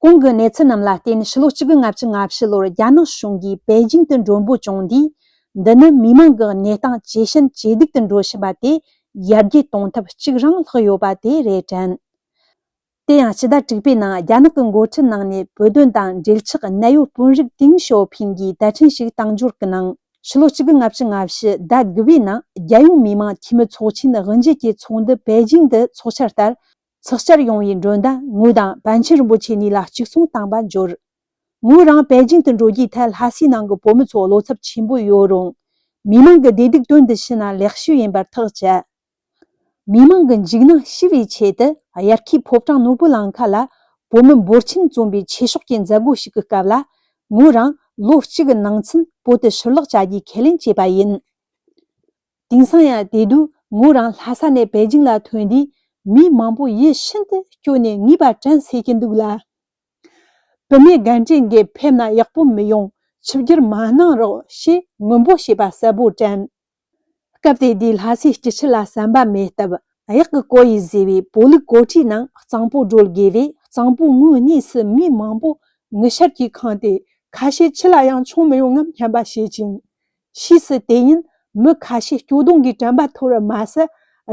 གོང་གི་གནས་ཚུལ་རྣམས་ལ་བརྟེན་ཕྱི་ལོ་གཅིག་དགུ་ལྔ་བཅུ་ང་བཞི་ལོར་རྒྱ་ནག་གཞུང་གིས་པེ་ཅིང་དུ་མགྲོན་པོ་བྱུང་དུས། འདི་ནི་མི་མང་གི་གནས་སྟངས་ཇེ་ཞན་ཇེ་སྡུག་ཏུ་འགྲོ་བཞིན་པ་དེ་ཡར་རྒྱས་གཏོང་ཐབས་གཅིག་རང་ལྷག་ཡོད་པ་དེ་རེད་དྲན། དེ་ཡང་ཕྱི་ཟླ་དྲུག་པའི་ནང་རྒྱ་ནག་གི་འགོ་ཁྲིད་ནང་ནས་བོད་དོན་དང་འབྲེལ་ཆགས་གནད་ཡོད་དཔོན་རིགས་ཏིང་ཞའོ་ཕིང་གིས་བརྡ་འཕྲིན་ཞིག་བཏང་འབྱོར་གྱི་ནང་། ཕྱི་ལོ་གཅིག་དགུ་ལྔ་བཅུ་ང་བཞི་ཟླ་དགུ་པའི་ནང་རྒྱལ་ཡོངས་མི་དམངས་འཐུས་མི་ཚོགས་ཆེན་དབུ་འབྱེད་ཀྱི་ཚོགས་འདུ་པེ་ཅིང་དུ་ཚོགས་འཆར་ལྟར། ཚོགས་བཅར་ཡོང་བའི་མགྲོན་བརྡ་ངོས་དང་པཎ་ཆེན་རིན་པོ་ཆེ་གཉིས་ལ་གཅིག་མཚུངས་བཏང་པ་འབྱོར། ངོས་རང་པེ་ཅིང་དུ་འགྲོ་རྒྱུའི་ཐད་ལྷ་སའི་ནང་གི་བོད་མི་ཚོ་བློ་འཚབ་ཆེན་པོ་ཡོད་རུང་། མི་མང་གི་བདེ་སྡུག་དོན་དུ་ཕྱིན་ན་ལེགས་ཤོས་ཡིན་པར་ཐག་བཅད། མི་མང་གི་འཇིགས་སྣང་ཞི་བའི་ཆེད་དུ་དབྱར་ཁའི་ཕོ་བྲང་ནོར་བུ་གླིང་ཁ་ལ་བོད་མི་འབོར་ཆེན་འཛོམས་པའི་ཆོས་ཕྱོགས་ཀྱི་མཛད་སྒོ་ཞིག་གི་སྐབས་ལ། ངོས་རང་ལོ་གཅིག་གི་ནང་ཚུན་བོད་དུ་ཕྱིར་ལོག་བྱ་རྒྱུའི་ཁས་ལེན་བྱས་པ་ཡིན། དེང་སང་ཡང་དེ་དུས་ངོས་རང་ལྷ་ས་ནས་པེ་ཅིང་ལ་ཐོན་དུས་མི་མང་པོ་ཡིད་ཤིན་ཏུ་སྐྱོ་ནས་ངུས་པ་དྲན་སྲིད་ཀྱི་འདུག་ལ། བུད་མེད་རྒན་གྲས་འགས་ཕེབས་ན་ཡག་པོ་མི་ཡོང་། ཆིབས་བསྒྱུར་མ་གནང་རོགས་ཞེས་ངུ་འབོད་བྱས་པ་གསལ་པོ་དྲན། སྐབས་དེ་དུས་ལྷ་སའི་སྤྱི་ཆིངས་ལ་བསམ་པ་མེད་སྟབས། གཡག་གི་ཀོ་ཡིས་བཟོས་པའི་བོད་ལུགས་གོ་ཁྲིའི་ནང་གཙང་པོ་སྒྲོལ་དགོས་པས། གཙང་པོ་ངོས་གཉིས་སུ་མི་མང་པོ་ངུ་ཤར་གྱིས་ཁེངས་ཏེ། ཁ་ཤས་ཕྱི་ལ་ཡང་མཆོང་མི་ཡོང་ངམ་སྙམ་པ་བྱེད་ཅིང་། ཕྱིས་སུ་དེ་ཉིན་མི་ཁ་ཤས་སྐྱོ་གདུང་གིས་དྲན་པ་འཐོར་བ་མ་ཟད།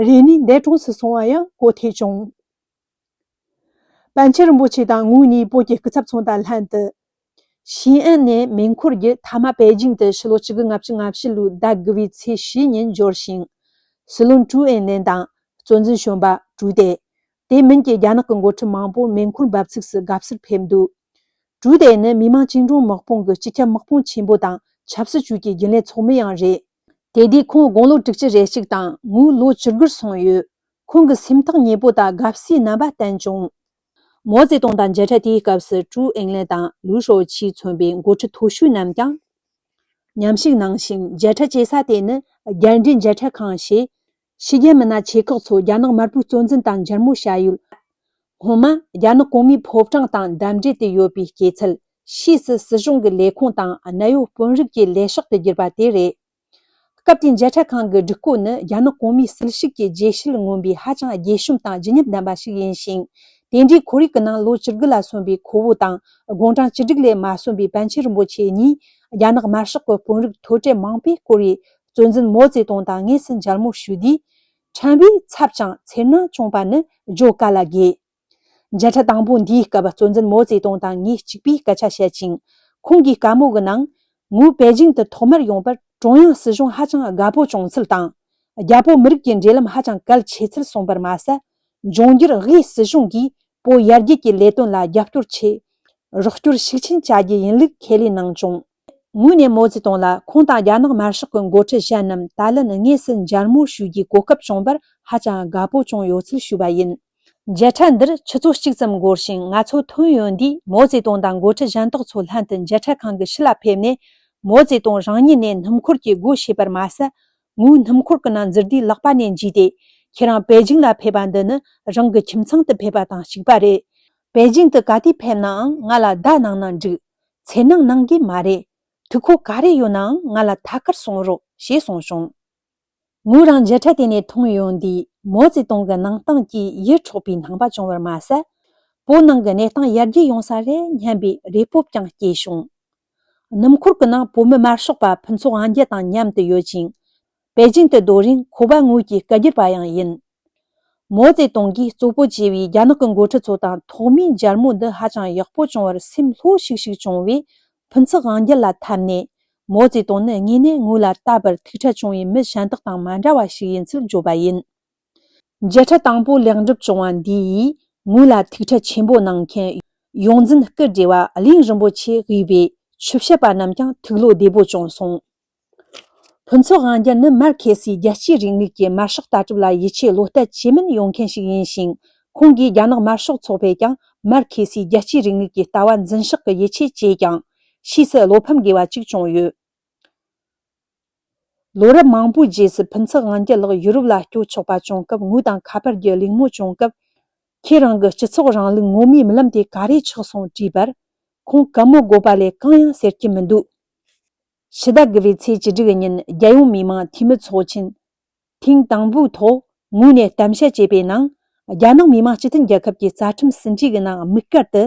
རེ་ནས་འདས་གྲོངས་སུ་སོང་བ་ཡང་གོ་ཐོས་བྱུང་། པཎ་ཆེན་རིན་པོ་ཆེ་དང་ངོས་གཉིས་བོད་ཀྱི་སྐུ་ཚབ་ཚོ་དང་ལྷན་དུ། ཞི་ཨན་ནས་མེ་འཁོར་བརྒྱུད་མཐའ་མ་པེ་ཅིང་དུ་ཕྱི་ལོ་གཅིག་དགུ་ལྔ་བཅུ་ང་བཞི་ལོའི་ཟླ་དགུ་པའི་ཚེས་བཞི་ཉིན་འབྱོར་ཞིང་། སྲིད་བློན་ཀྲུའུ་ཨེན་ལེན་དང་གཙོ་འཛིན་གཞོན་པ་ཀྲུའུ་ཏེ། དེ་མིན་གྱི་རྒྱ་ནག་གི་འགོ་ཁྲིད་མང་པོ་མེ་འཁོར་འབབ་ཚིགས་སུ་དགའ་བསུར་ཕེབས་འདུག། ཀྲུའུ་ཏེ་ནི་མི་དམངས་བཅིངས་འགྲོལ་དམག་དཔུང་གི་སྤྱི་ཁྱབ་དམག་དཔུང་ཆེན་པོ་དང་ཆབ་སྲིད་ཅུས་ཀྱི་རྒྱུན་ལས་ཚོགས་མི་ཡང་རེད། དེ་དུས་ཁོང་དགུང་ལོ་དྲུག་ཅུ་རེ་གཅིག་དང་ངོས་ལོ་བཅུ་དགུར་སོང་ཡོད། ཁོང་གི་སེམས་ཐག་ཉེ་པོ་དང་དགའ་བསུའི་རྣམ་པ་བསྟན་བྱུང་། མའོ་ཙེ་ཏུང་དང་མཇལ་འཕྲད་དེའི་སྐབས་སུ་ཀྲུའུ་ཨིང་ལན་དང་ལུའུ་ཧྲོ་ཆི་མཚོན་པའི་འགོ་ཁྲིད་མཐོ་ཤོས་རྣམས་ཀྱང་མཉམ་ཞུགས་གནང་ཞིང་། མཇལ་འཕྲད་བྱེད་ས་དེ་ནི་རྒྱལ་འབྲེལ་མཇལ་འཕྲད་ཁང་ཞེས་ཕྱི་རྒྱལ་མི་སྣ་ཆེ་ཁག་ཚོ་རྒྱ་ནག་དམར་པོའི་གཙོ་འཛིན་དང་མཇལ་མོ་བྱ་ཡུལ། སྔོན་མ་རྒྱ་ནག་གོང་མའི་ཕོ་བྲང་དང་འདབས་འབྲེལ་དུ་ཡོད་པའི་སྐྱེད་ཚལ། ཕྱིས་སུ་སྲིད་གཞུང་གི་ལས་ཁུངས་དང་གནད་ཡོད་དཔོན་རིགས་ཀྱི་ལས་ཤག་ཏུ་གྱུར་པ་དེ་རེད། སྐབས་དེའི་མཇལ་འཕྲད་ཁང་གི་སྒྲིག་བཀོད་ནི་རྒྱ་ནག་གོང་མའི་སྲིད་ཞུགས་ཀྱི་རྗེས་ཤུལ་མངོན་པའི་ཧ་ཅང་རྒྱས་ཤོམ་དང་བརྗིད་ཉམས་ལྡན་པ་ཞིག་ཡིན་ཞིང་། དེ་འདྲའི་ཁོར་ཡུག་གི་ནང་ལོ་བཅུ་དགུ་ལ་སོན་པའི་ཁོ་བོ་དང་དགུང་གྲངས་བཅུ་དྲུག་ལས་མ་སོན་པའི་པཎ་ཆེན་རིན་པོ་ཆེ་གཉིས་རྒྱ་ནག་དམར་ཤོག་གི་དཔོན་རིགས་མཐོ་གྲས་མང་པོས་བསྐོར་བའི་གཙོ་འཛིན་མའོ་ཙེ་ཏུང་དང་དངོས་སུ་མཇལ་མོ་ཞུས་དུས། ཕྲན་བུའི་འཚབ་ཅིང་འཚེར་སྣང་བྱུང་བ་ནི་བརྗོད་ག་ལ་དགོས། མཇལ་འཕྲད་དང་པོ་འདིའི་སྐབས་གཙོ་འཛིན་མའོ་ཙེ་ཏུང་དང་ངས་གཅིག་པུས་སྐད་ཆ་བཤད་ཅིང་། ཁོང་གིས་བཀའ་མོལ་གྱི་ནང་། ངོས་པེ་ཅིང་དུ་ཐོག་མར་ཡོང་པར་ཀྲུང་དབྱང་སྲིད་གཞུང་ཧ་ཅང་དགའ་པོ་བྱུང་ཚུལ་དང་། རྒྱ་བོད་མི་རིགས་ཀྱི་འབྲེལ་ལམ་ཧ་ཅང་གལ་ཆེ་ཚུལ་གསུངས་པར་མ་ཟད། འབྱུང་འགྱུར་དབུས་སྲིད་གཞུང་གིས་བོད་ཡར་རྒྱས་ཀྱི་ལས་དོན་ལ་རྒྱབ་སྐྱོར་ཆེ། རོགས་སྐྱོར་ཤུགས་ཆེན་བྱ་རྒྱུ་ཡིན་ལུགས་ཁས་ལེན་གནང་བྱུང་། ངོས་ནས་མའོ་ཙེ་ཏུང་ལ་ཁོང་དང་རྒྱ་ནག་དམར་ཤོག་གི་འགོ་ཁྲིད་གཞན་རྣམས་ད་ལན་དངོས་སུ་མཇལ་མོ་ཞུ་རྒྱུའི་གོ་སྐབས་བྱུང་བར་ཧ་ཅང་དགའ་པོ་བྱུང་ཡོད་ཚུལ་ཞུས་པ་ཡིན། མཇལ་འཕྲད་འདིར་ཆུ་ཚོད་གཅིག་ཙམ་འགོར་ཞིང་། ང་ཚོ་ཐོན་ཡོང་དུས་མའོ་ཙེ་ཏུང་དང་འགོ་ཁྲིད་གཞན་དག་ཚོ་ལྷན་དུ་མཇལ་འཕྲད་ཁང་གི་ཕྱི་ལ་ཕེབས་ནས། མའོ་ཙེ་ཏུང་རང་ཉིད་ནས་སྣུམ་འཁོར་གྱི་སྒོ་ཕྱེས་པར་མ་ཟད། ངོས་སྣུམ་འཁོར་གྱི་ནང་འཛུལ་དུས་ལག་པ་ནས་འཇུས་ཏེ། ཁྱེད་རང་པེ་ཅིང་ལ་ཕེབས་པ་འདི་ནི་རང་གི་ཁྱིམ་ཚང་དུ་ཕེབས་པ་དང་གཅིག་པ་རེད། པེ་ཅིང་དུ་ག་དུས་ཕེབས་ནའང་ང་ལ་བརྡ་གནང་ན་འགྲིག། འཚེར་སྣང་གནང་གི་མ་རེད། ཐུགས་ཁུར་ག་རེ་ཡོད་ནའང་ང་ལ་ཐད་ཀར་གསུང་རོགས་ཞེས་གསུངས་བྱུང་། ངོས་རང་མཇལ་འཕྲད་དེ་ནས་ཐོན་ཡོང་དུས་མའོ་ཙེ་ཏུང་གི་གནང་སྟངས་ཀྱིས་ཡིད་འཕྲོག་པའི་སྣང་བ་བྱུང་བར་མ་ཟད། བོད་ནང་གི་གནས་སྟངས་ཡར་རྒྱས་ཡོང་ས་རེད་སྙམ་པའི་རེ་སྤོབས་ཀྱང་སྐྱེས་བྱུང་། སྣུམ་འཁོར་གྱི་ནང་བོད་མི་དམར་ཤོག་པ་ཕུན་ཚོགས་དབང་རྒྱལ་དང་མཉམ་དུ་ཡོད་ཅིང་། པེ་ཅིང་དུ་སྡོད་རིང་ཁོ་པ་ངོས་ཀྱི་སྐད་སྒྱུར་པ་ཡང་ཡིན། མའོ་ཙེ་ཏུང་གིས་གཙོ་བོ་བྱས་པའི་རྒྱ་ནག་གི་འགོ་ཁྲིད་ཚོ་དང་ཐོག་མའི་མཇལ་མོ་འདི་ཧ་ཅང་ཡག་པོ་བྱུང་བར་སེམས་ལྷོད་ཤིག་ཤིག་བྱུང་བས། ཕུན་ཚོགས་དབང་རྒྱལ་ལ་འཐམས་ནས། མའོ་ཙེ་ཏུང་ནི་དངོས་གནས་ངོས་ལ་ལྟ་བར་ཐུགས་ཁྲལ་བྱུང་བའི་མི་གཞན་དག་དང་མ་འདྲ་བ་ཞིག་ཡིན་ཚུལ་བརྗོད་པ་ཡིན། མཇལ་འཕྲད་དང་པོ་ལེགས་འགྲུབ་བྱུང་བ་འདི་ཡིས་ངོས་ལ་ཐུགས་ཁྲལ་ཆེན་པོ་གནང་མཁན་ཡོངས་འཛིན་སྐུ་བགྲེས་པ་གླིང་རིན་པོ་ཆེ་དབུས་པའི་ཆོས་བཤད་པ་རྣམས་ཀྱང་ཐུགས་བློ་བདེ་པོ་བྱུང་སོང་། ཕུན་ཚོགས་དབང་རྒྱལ་ནི་མར་ཁེ་སིའི་རྒྱལ་གཅེས་རིང་ལུགས་ཀྱི་དམར་ཤོག་ལྟ་གྲུབ་ལ་ཡིད་ཆེས་བློ་གཏད་ཇེ་དམན་ཡོང་མཁན་ཞིག་ཡིན་ཞིང་། ཁོང་གིས་རྒྱ་ནག་དམར་ཤོག་ཚོགས་པས་ཀྱང་མར་ཁེ་སིའི་རྒྱལ་གཅེས་རིང་ལུགས་ཀྱི་ལྟ་བ་འཛིན་ཤག་གི་ཡིད་ཆེས་བྱས་ཀྱང་། ཕྱིས་སུ་བློ་ཕམ་དགོས་པ་གཅིག་བྱུང་ཡོད། ལོ་རབས་མང་པོའི་རྗེས་སུ་ཕུན་ཚོགས་དབང་རྒྱལ་ལགས་ཡུ་རོབ་ལ་སྐྱོད་ཆོག་པ་བྱུང་སྐབས། ངོས་དང་ཁ་པར་གྱི་གླེང་མོལ་བྱུང་སྐབས། ཁྱེད་རང་གི་སྤྱི་ཚོགས་རིང་ལུགས་ངོ་མའི་རྨི་ལམ་དེ་ག་རེ་ཆགས་སོང་དྲིས་པར། ཁོང་གད་མོ་དགོད་པ་ལས་གང་ཡང་ཟེར་གྱི་མི་འདུག། ཕྱི་ཟླ་དགུ་པའི་ཚེས་བཅུ་དྲུག་ཉིན་རྒྱལ་ཡོངས་མི་དམངས་འཐུས་མི་ཚོགས་ཆེན་ཐེངས་དང་པོའི་ཐོག་ངོས་ནས་གཏམ་བཤད་བྱས་པའི་ནང་། རྒྱ་ནག་མི་དམངས་སྤྱི་མཐུན་རྒྱལ་ཁབ་ཀྱི་རྩ་ཁྲིམས་ཟིན་བྲིས་ཀྱི་ནང་དམིགས་བཀར་དུ།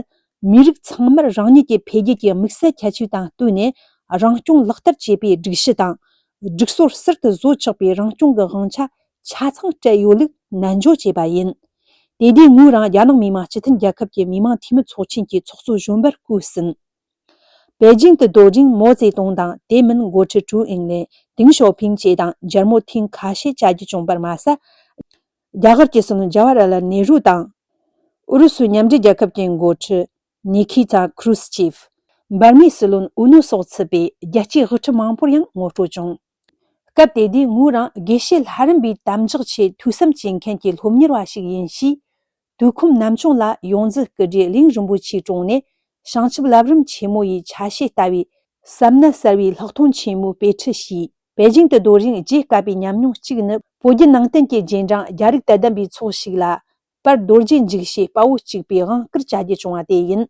མི་རིགས་ཚང་མར་རང་ཉིད་ཀྱི་འཕེལ་རྒྱས་ཀྱི་དམིགས་བསལ་ཁྱད་ཆོས་དང་བསྟུན་ནས། རང་སྐྱོང་ལག་བསྟར་བྱེད་པའི་སྒྲིག་གཞི་དང་། སྒྲིག་སྲོལ་ཟུར་དུ་བཟོ་ཆོག་པའི་རང་སྐྱོང་གི་དབང་ཆ་ཆ་ཚང་སྤྲད་ཡོད་ལུགས་ནན་བརྗོད་བྱས་པ་ཡིན། དེ་དུས་ངོས་རང་རྒྱ་ནག་མི་དམངས་སྤྱི་མཐུན་རྒྱལ་ཁབ་ཀྱི་མི་དམངས་འཐུས་མི་ཚོགས་ཆེན་གྱི་ཚོགས་གཙོ་གཞོན་པར་བསྐོས་ཟིན། པེ་ཅིང་དུ་སྡོད་རིང་མའོ་ཙེ་ཏུང་དང་དེ་མིན་འགོ་ཁྲིད་ཀྲུའུ་ཨིང་ལེ། ཏེང་ཞའོ་ཕིང་བཅས་དང་མཇལ་མོ་ཐེངས་ཁ་ཤས་བྱ་རྒྱུ་བྱུང་བར་མ་ཟད། རྒྱ་གར་གྱི་སྲིད་བློན་ཇ་ཝ་ཧར་ལཱལ་ནེ་རུ་དང་། ཨུ་རུ་སུའི་མཉམ་འབྲེལ་རྒྱལ་ཁབ་ཀྱི་འགོ་ཁྲིད་ནི་ཁི་ཏཱ་ཁུ་རུ་ཤི་ཆེབ། འབར་མའི་སྲིད་བློན་ཨུ་ནུ་སོགས་ཚུད་པའི་རྒྱལ་སྤྱིའི་དབུ་ཁྲིད་མང་པོར་ཡང་ངོ་སྤྲོད་བྱུང་། སྐབས་དེ་དུས་ངོས་རང་དགེ་བཤེས་ལྷ་རམས་པའི་དམ་བཅའ་ཆེད་ཐོས་བསམ་བྱེད་མཁན་གྱི་སློབ་གཉེར་བ་ཞིག་ཡིན་ཞེས། དུས་ཁོམ་ནམ་བྱུང་ལ་ཡོངས་འཛིན་སྐུ་བགྲེས་གླིང་རིན་པོ་ཆེའི་དྲུང་ནས་བྱང་ཆུབ་བསླབ་རིམ་ཆེན་མོ་ཡི་ཆ་ཤས་ལྟ་བུའི་བསམ་ནད་གསར་བའི་ལྷག་མཐོང་ཆེན་མོའི་དཔེ་ཁྲིད་ཞུས། པེ་ཅིང་དུ་སྡོད་རིང་བརྗེད་དཀའ་བའི་ཉམས་མྱོང་གཅིག་ནི། བོད་བརྒྱུད་ནང་བསྟན་གྱི་རྗེས་འབྲང་རྒྱ་རིགས་དད་ལྡན་པའི་ཚོགས་ཤིག་ལ་པར་རྡོ་རྗེ་འཇིགས་བྱེད་དཔའ་བོ་གཅིག་པའི་དབང་བསྐུར་བྱ་རྒྱུ་བྱུང་བ་དེ་ཡིན།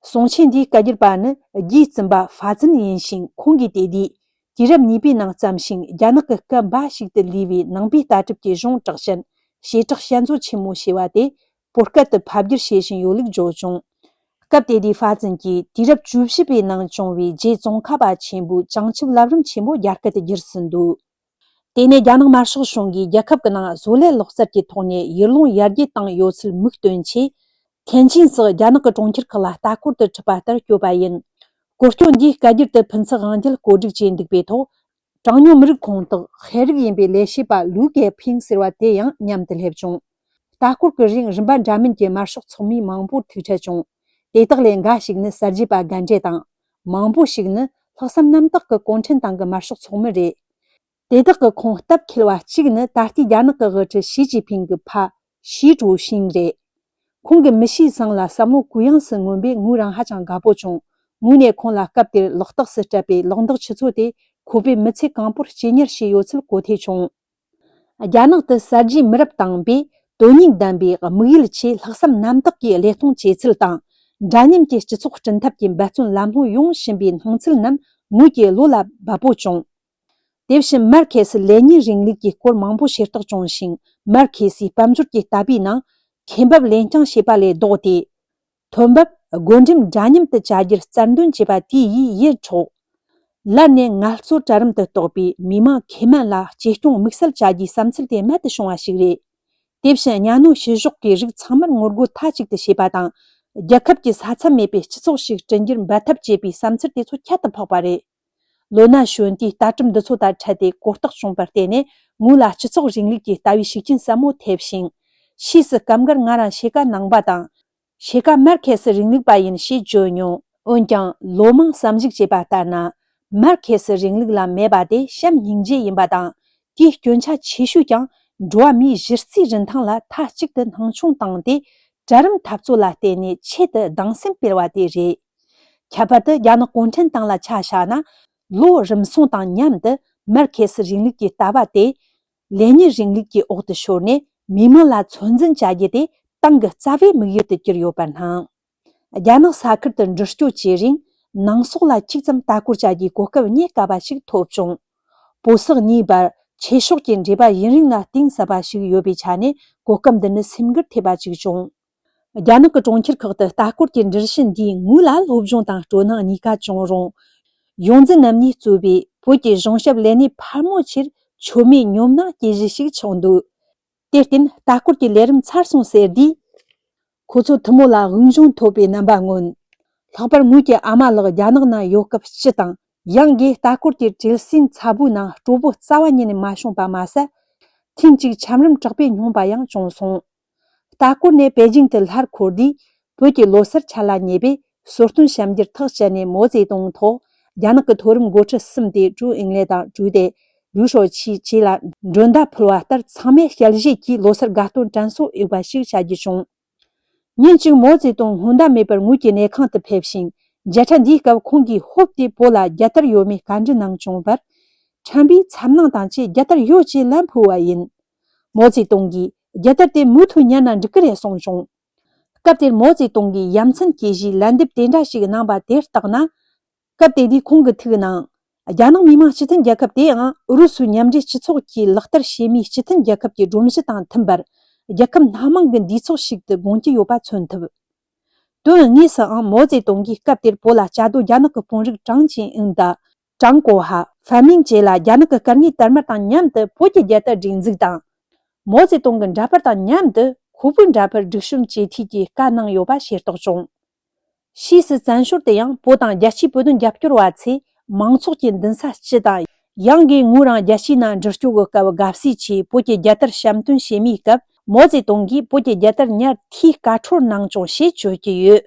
གསུང་ཆོས་འདིའི་སྐད་སྒྱུར་པ་ནི་རྒྱའི་བཙུན་པ་ཧྥ་ཙིན་ཡིན་ཞིང་། ཁོང་གིས་དེ་དུས་དུས་རབས་གཉིས་པའི་ནང་བརྩམས་ཤིང་རྒྱ་ནག་གི་སྐད་འབའ་ཞིག་ཏུ་ལུས་པའི་ནང་པའི་ལྟ་གྲུབ་ཀྱི་གཞུང་གྲགས་ཅན་བྱེ་བྲག་བསྐྱར་མཛོད་ཆེན་མོ་ཞེས་པ་དེ་བོད་སྐད་དུ་ཕབ་བསྒྱུར་བྱེད་བཞིན་ཡོད་ལུགས་བརྗོད་བྱུང་། སྐབས་དེ་དུས་ཧྥ་ཙིན་གྱིས་དུས་རབས་བཅུ་བཞི་པའི་ནང་བྱུང་བའི་རྗེ་ཙོང་ཁ་པ་ཆེན་པོའི་བྱང་ཆུབ་བསླབ་རིམ་ཆེན་མོ་རྒྱ་སྐད་དུ་བསྒྱུར་ཟིན་འདུག། དེ་ནས་རྒྱ་ནག་དམར་ཤོག་གཞུང་གིས་རྒྱལ་ཁབ་ཀྱི་ནང་བཟོ་ལས་ལག་རྩལ་གྱི་ཐོག་ནས་ཡུལ་ལུང་ཡར་རྒྱས་བཏང་ཡོད་ཚུལ་མིག་སྟོན་ཆེད། ཐེན་ཅིན་སོགས་རྒྱ་ནག་གི་གྲོང་ཁྱེར་ཁག་ལ་ལྟ་སྐོར་དུ་ཁྲིད་པ་ལྟར་བསྐྱོད་པ་ཡིན། སྐོར་སྐྱོད་འདིའི་སྐད་སྒྱུར་དུ་ཕུན་ཚོགས་དབང་རྒྱལ་བཀོད་སྒྲིག་བྱས་འདུག་པའི་ཐོག་གྲངས་ཉུང་མི་རིགས་ཁོངས་གཏོགས་ཤེས་རིག་ཡིན་པའི་ལས་བྱེད་པ་ལུའུ་ཀེ་ཕིང་ཟེར་བ་དེ་ཡང་མཉམ་དུ་སླེབས་བྱུང་། ལྟ་སྐོར་གྱི་རིང་རིམ་པ་འདྲ་མིན་གྱི་དམར་ཤོག་ཚོགས་མིའི་མང་པོར་ཐུག་འཕྲད་བྱུང་། དེ་དག་ལས་འགའ་ཞིག་ནི་གསར་བརྗེ་པ་རྒན་གྲས་དང་། མང་པོ་ཞིག་ནི་ལྷག་བསམ་རྣམ་དག་གི་གུང་ཁྲན་ཏང་གི་དམར་ཤོག་ཚོགས་མི་རེད། དེ་དག་གི་ཁོངས་སྟབས་འཁེལ་བ་གཅིག་ནི་ད་ལྟའི་རྒྱ་ནག་གི་དབུ་ཁྲིད་ཞི་ཅིན་ཕིང་གི་ཕ་ཞི་ཀྲུའུ་ཞིན་རེད། ཁོང་གི་མི་གཤིས་བཟང་ལ་བསམ་བློ་གུ་ཡངས་སུ་མངོན་པས་ངོས་རང་ཧ་ཅང་དགའ་པོ་བྱུང་། ངོས་ནས་ཁོང་ལ་སྐབས་དེར་ལག་རྟགས་སུ་སྤྲད་པའི་ལག་འདག་ཆུ་ཚོད་དེ་ཁོ་པས་མི་ཚེ་གང་པོར་གཅེས་ཉར་བྱས་ཡོད་ཚུལ་གོ་ཐོས་བྱུང་། རྒྱ་ནག་ཏུ་གསར་བརྗེའི་མི་རབས་དང་པོས་དོན་སྙིང་ལྡན་པའི་དམིགས་ཡུལ་ཆེད་ལྷག་བསམ་རྣམ་དག་གིས་བློས་གཏོང་བྱས་ཚུལ་དང་། འདྲ་མཉམ་གྱི་སྤྱི་ཚོགས་བསྐྲུན་ཐབས་ཀྱི་འབད་བརྩོན་ལམ་ལྷོང་ཡོང་བཞིན་པའི་སྣང་ཚུལ་རྣམས་ངོས་ཀྱི་བློ་ལ་འབབ་པོ་བྱུང་། དེ་བཞིན་མར་ཁེ་སི་ལེ་ཉིན་རིང་ལུགས་ཀྱི་སྐོར་མང་པོ་ཤེས་རྟོགས་བྱུང་ཞིང་། མར་ཁེ་སིའི་དཔལ་འབྱོར་གྱི་ལྟ་བའི་ནང་ཁེ་འབབ་ལེན་རྐྱང་བྱེད་པ་ལས་ལྡོག་སྟེ། ཐོན་འབབ་བགོ་འགྲེམས་འདྲ་མཉམ་དུ་བྱ་རྒྱུར་རྩལ་འདོན་བྱས་པ་དེ་ཡིས་ཡིད་འཕྲོག། ལར་ནས་ངལ་རྩོལ་གྲལ་རིམ་དུ་གཏོགས་པའི་མི་དམངས་ཁེ་དམན་ལ་གཅེས་སྐྱོང་དམིགས་བསལ་བྱ་རྒྱུའི་བསམ་ཚུལ་དེ་རྨད་དུ་བྱུང་བ་ཞིག་རེད། དེ་བཞིན་གཉའ་གནོན་བྱེད་ཕྱོགས་ཀྱི་རིགས་ཚང་མར་ངོ་རྒོལ་མཐའ་གཅིག་ཏུ་བྱེད་པ་དང་། རྒྱལ་ཁབ་ཀྱི་ས་མཚམས་མེད་པའི་སྤྱི་ཚོགས་ཤིག་བསྐྲུན་རྒྱུར་འབད་འཐབ་བྱེད་པའི་བསམ་ཚུལ་དེ་ཚོ་ཁྱད་དུ་འཕགས་པ་རེད། ལོ་ན་གཞོན་དུས་ལྟ་གྲུབ་འདི་ཚོ་དང་འཕྲད་དེ་གོ་རྟོགས་བྱུང་བར་བརྟེན་ནས། ངོས་ལ་སྤྱི་ཚོགས་རིང་ལུགས་ཀྱི་ལྟ་བའི་ཤུགས་རྐྱེན་ཟབ་མོ་ཐེབས་ཤིང་། ཕྱིས་སུ་སྐབས་འགར་ང་རང་ཕྱེད་ཀ་ནང་པ་དང་། ཕྱེད་ཀ་མར་ཁེ་སི་རིང་ལུགས་པ་ཡིན་ཞེས་བརྗོད་མྱོང་། འོན་ཀྱང་ལོ་མང་བསམ་གཞིག་བྱས་པ་ལྟར་ན། མར་ཁེ་སི་རིང་ལུགས་ལ་མེད་པ་དེ་བྱམས་སྙིང་རྗེ་ཡིན་པ་དང་། དེའི་སྐྱོན་ཆ་ཆེ་ཤོས་ཀྱང་འགྲོ་བ་མིའི་གཞི་རྩའི་རིན་ཐང་ལ་མཐའ་གཅིག་ཏུ་སྣང་ཆུང་བཏང་སྟེ། གྲལ་རིམ་འཐབ་རྩོད་ལ་བརྟེན་ནས་ཆེད་དུ་སྡང་སེམས་སྤེལ་བ་དེ་རེད། ཁྱད་པར་དུ་རྒྱ་ནག་གུང་ཁྲན་ཏང་ལ་ཆ་བཞག་ན། ལོ་རིམ་སོང་དང་མཉམ་དུ་མར་ཁེ་སི་རིང་ལུགས་ཀྱི་ལྟ་བ་དེ། ལེ་ཉིན་རིང་ལུགས་ཀྱི་འོག་ཏུ་ཤོར་ནས་མི་དམངས་ལ་ཚོད་འཛིན་བྱ་རྒྱུ་དེ་ཏང་གི་རྩ་བའི་དམིགས་ཡུལ་དུ་གྱུར་ཡོད་པར་སྣང་། རྒྱ་ནག་ས་ཁུལ་དུ་འགྲུལ་སྐྱོད་བྱེད་རིང་ནང་སོག་ལ་གཅིག་ཙམ་ལྟ་སྐོར་བྱ་རྒྱུའི་གོ་སྐབས་རྙེད་དཀའ་བ་ཞིག་ཐོབ་བྱུང་། བོད་སོག་གཉིས་བར་ཆོས་ཕྱོགས་ཀྱི་འབྲེལ་བ་ཡུན་རིང་ལ་གཏིང་ཟབ་པ་ཞིག་ཡོད་པའི་ཆ་ནས་གོ་སྐབས་འདི་ནི་སེམས་འགུལ་ཐེབས་པ་ཞིག་བྱུང་། རྒྱ་ནག་གི་གྲོང་ཁྱེར་ཁག་ཏུ་ལྟ་སྐོར་གྱི་འགྲུལ་བཞུད་འདིས་ངོས་ལ་སློབ་སྦྱོང་དང་སྤྲོ་སྣང་གཉིས་ཀ་བྱུང་རུང་། ཡོངས་འཛིན་རྣམ་གཉིས་གཙོས་པའི་བོད་ཀྱི་གཞུང་ཞབས་ལས་སྣེ་ཕལ་མོ་ཆེར་མཆོད་མེ་ཉོབ་སྣང་སྐྱེ་གཞི་ཞིག་ཆགས་འདུག་དེར་བརྟེན་ལྟ་སྐོར་གྱི་ལས་རིམ་ཚར་སོང་ཟེར་དུས། ཁོ་ཚོ་ཐུན་མོང་ལ་དབུགས་འབྱུང་ཐོབ་པའི་རྣམ་པ་མངོན། ལྷག་པར་ངོས་ཀྱི་ཨ་མ་ལགས་རྒྱ་ནག་ནང་ཡོད་སྐབས་སྤྱི་དང་ཡང་སྒོས་ལྟ་སྐོར་གྱི་བྲེལ་ཟིང་ཚ་པོའི་ནང་སྤྲོ་པོ་རྩ་བ་ཉིད་ནས་མ་བྱུང་པ་མ་ཟད། ཐེངས་གཅིག་ཆམ་རིམས་དྲག་པོས་སྙོམས་པ་ཡང་བྱུང་སོང་། ལྟ་སྐོར་ནས་པེ་ཅིང་དུ་སླར་འཁོར་དུས། བོད་ཀྱི་ལོ་སར་ཆད་ལ་ཉེ་བས་གསོལ་སྟོན་ཞབས་འདེགས་ཐག་བཅད་ནས་མའོ་ཙེ་ཏུང་ཐོག་རྒྱ་ནག་གི་མཐོ་རིམ་འགོ་ཁྲིད་གསུམ་སྟེ་ཀྲུའུ་ཨིང་ལེ་དང་ཀྲུའུ་ཏེ། ལུའུ་ཧྲོ་ཆི་བཅས་ལ་མགྲོན་བརྡ་ཕུལ་བ་ལྟར། ཚང་མས་ཞལ་བཞེས་ཀྱིས་ལོ་སར་དགའ་སྟོན་དྲན་གསོ་ཡོད་པ་ཞིག་བྱ་རྒྱུ་བྱུང་། ཉིན་གཅིག་མའོ་ཙེ་ཏུང་སྔོན་བརྡ་མེད་པར་ངོས་ཀྱི་གནས་ཁང་དུ་ཕེབས་ཤིང་། མཇལ་འཕྲད་འདིའི་སྐབས་ཁོང་གིས་ཧོབ་སྟེ་བོད་ལ་རྒྱལ་དར་ཡོད་མེད་བཀའ་འདྲི་གནང་བྱུང་བར། ཁྲམ་པའི་འཚབ་སྣང་དང་བཅས་རྒྱལ་དར་ཡོད་ཅེས་ལན་ཕུལ་བ་ཡིན། མའོ་ཙེ་ཏུང་གིས་རྒྱལ་དར་དེ་མུ་མཐུད་ཉར་ན་འགྲིག་གི་རེད་གསུངས་བྱུང་། སྐབས་དེར་མའོ་ཙེ་ཏུང་གིས་ཡ་མཚན་སྐྱེ་གཞིའི་ལན་འདེབས་དེ་འདྲ་ཞིག་གནང་བ་དེར་བརྟགས་ན། སྐབས་དེ་དུས་ཁོང་གི་ཐུགས་ནང་། རྒྱ་ནག་མི་དམངས་སྤྱི་མཐུན་རྒྱལ་ཁབ་དེའང་ཨུ་རུ་སུའི་མཉམ་འབྲེལ་སྤྱི་ཚོགས་ཀྱིས་ལག་བསྟར་བྱེད་མིའི་སྤྱི་མཐུན་རྒྱལ་ཁབ་ཀྱི་སྒྲོམ་གཞི་དང་མཐུན་པར། རྒྱལ་ཁབ་སྣ་མང་གི་འདུས་ཚོགས་ཤིག་ཏུ་དགོངས་ཀྱི་ཡོད་པ་མཚོན་ཐུབ། དོན་དངོས་སུའང་མའོ་ཙེ་ཏུང་གིས་སྐབས་དེར་བོད་ལ་བཅའ་སྡོད་རྒྱ་ནག་གི་དཔོན་རིགས་ཀྲང་ཅིན་ཨུན་དང་། ཀྲང་གོ་ཧ། ཧྥན་མིང་བཅས་ལ་རྒྱ་ནག་གི་སྐར་དངོས་དར་དམར་དང་མཉམ་དུ་བོད་ཀྱི་རྒྱལ་དར་སྒྲེང་འཛུགས་དང་། མའོ་ཙེ་ཏུང་གི་འདྲ་པར་དང་མཉམ་དུ་ཁོ་པོའི་འདྲ་པར་སྒྲིག་གཤོམ་བྱེད་འཐུས་ཀྱི་བཀའ་གནང་ཡོད་པ་ཤེས་རྟོགས་བྱུང་། ཕྱིས་སུ་བཙན་བྱོལ་དུ་ཡང་བོད་དང་རྒྱལ་སྤྱིའི་བོད་དོན་རྒྱབ་སྐྱོར་བ་ཚོས་མང་ཚོགས་ཀྱི་མདུན་ས་སྤྱི་དང་ཡང་སྒོས་ངོས་རང་རྒྱལ་སྤྱིའི་ནང་འགྲུལ་སྐྱོད་ཀྱི་སྐབས་དགའ་བསུའི་ཆེད་བོད་ཀྱི་རྒྱལ་དར་བཤམས་སྟོན་བྱེད་མིའི་སྐབས། མའོ་ཙེ་ཏུང་གིས་བོད་ཀྱི་རྒྱལ་དར་ཉར་འཐུས་བཀའ་འཁྲོལ་གནང་བྱུང་ཞེས་བརྗོད་ཀྱི་ཡོད།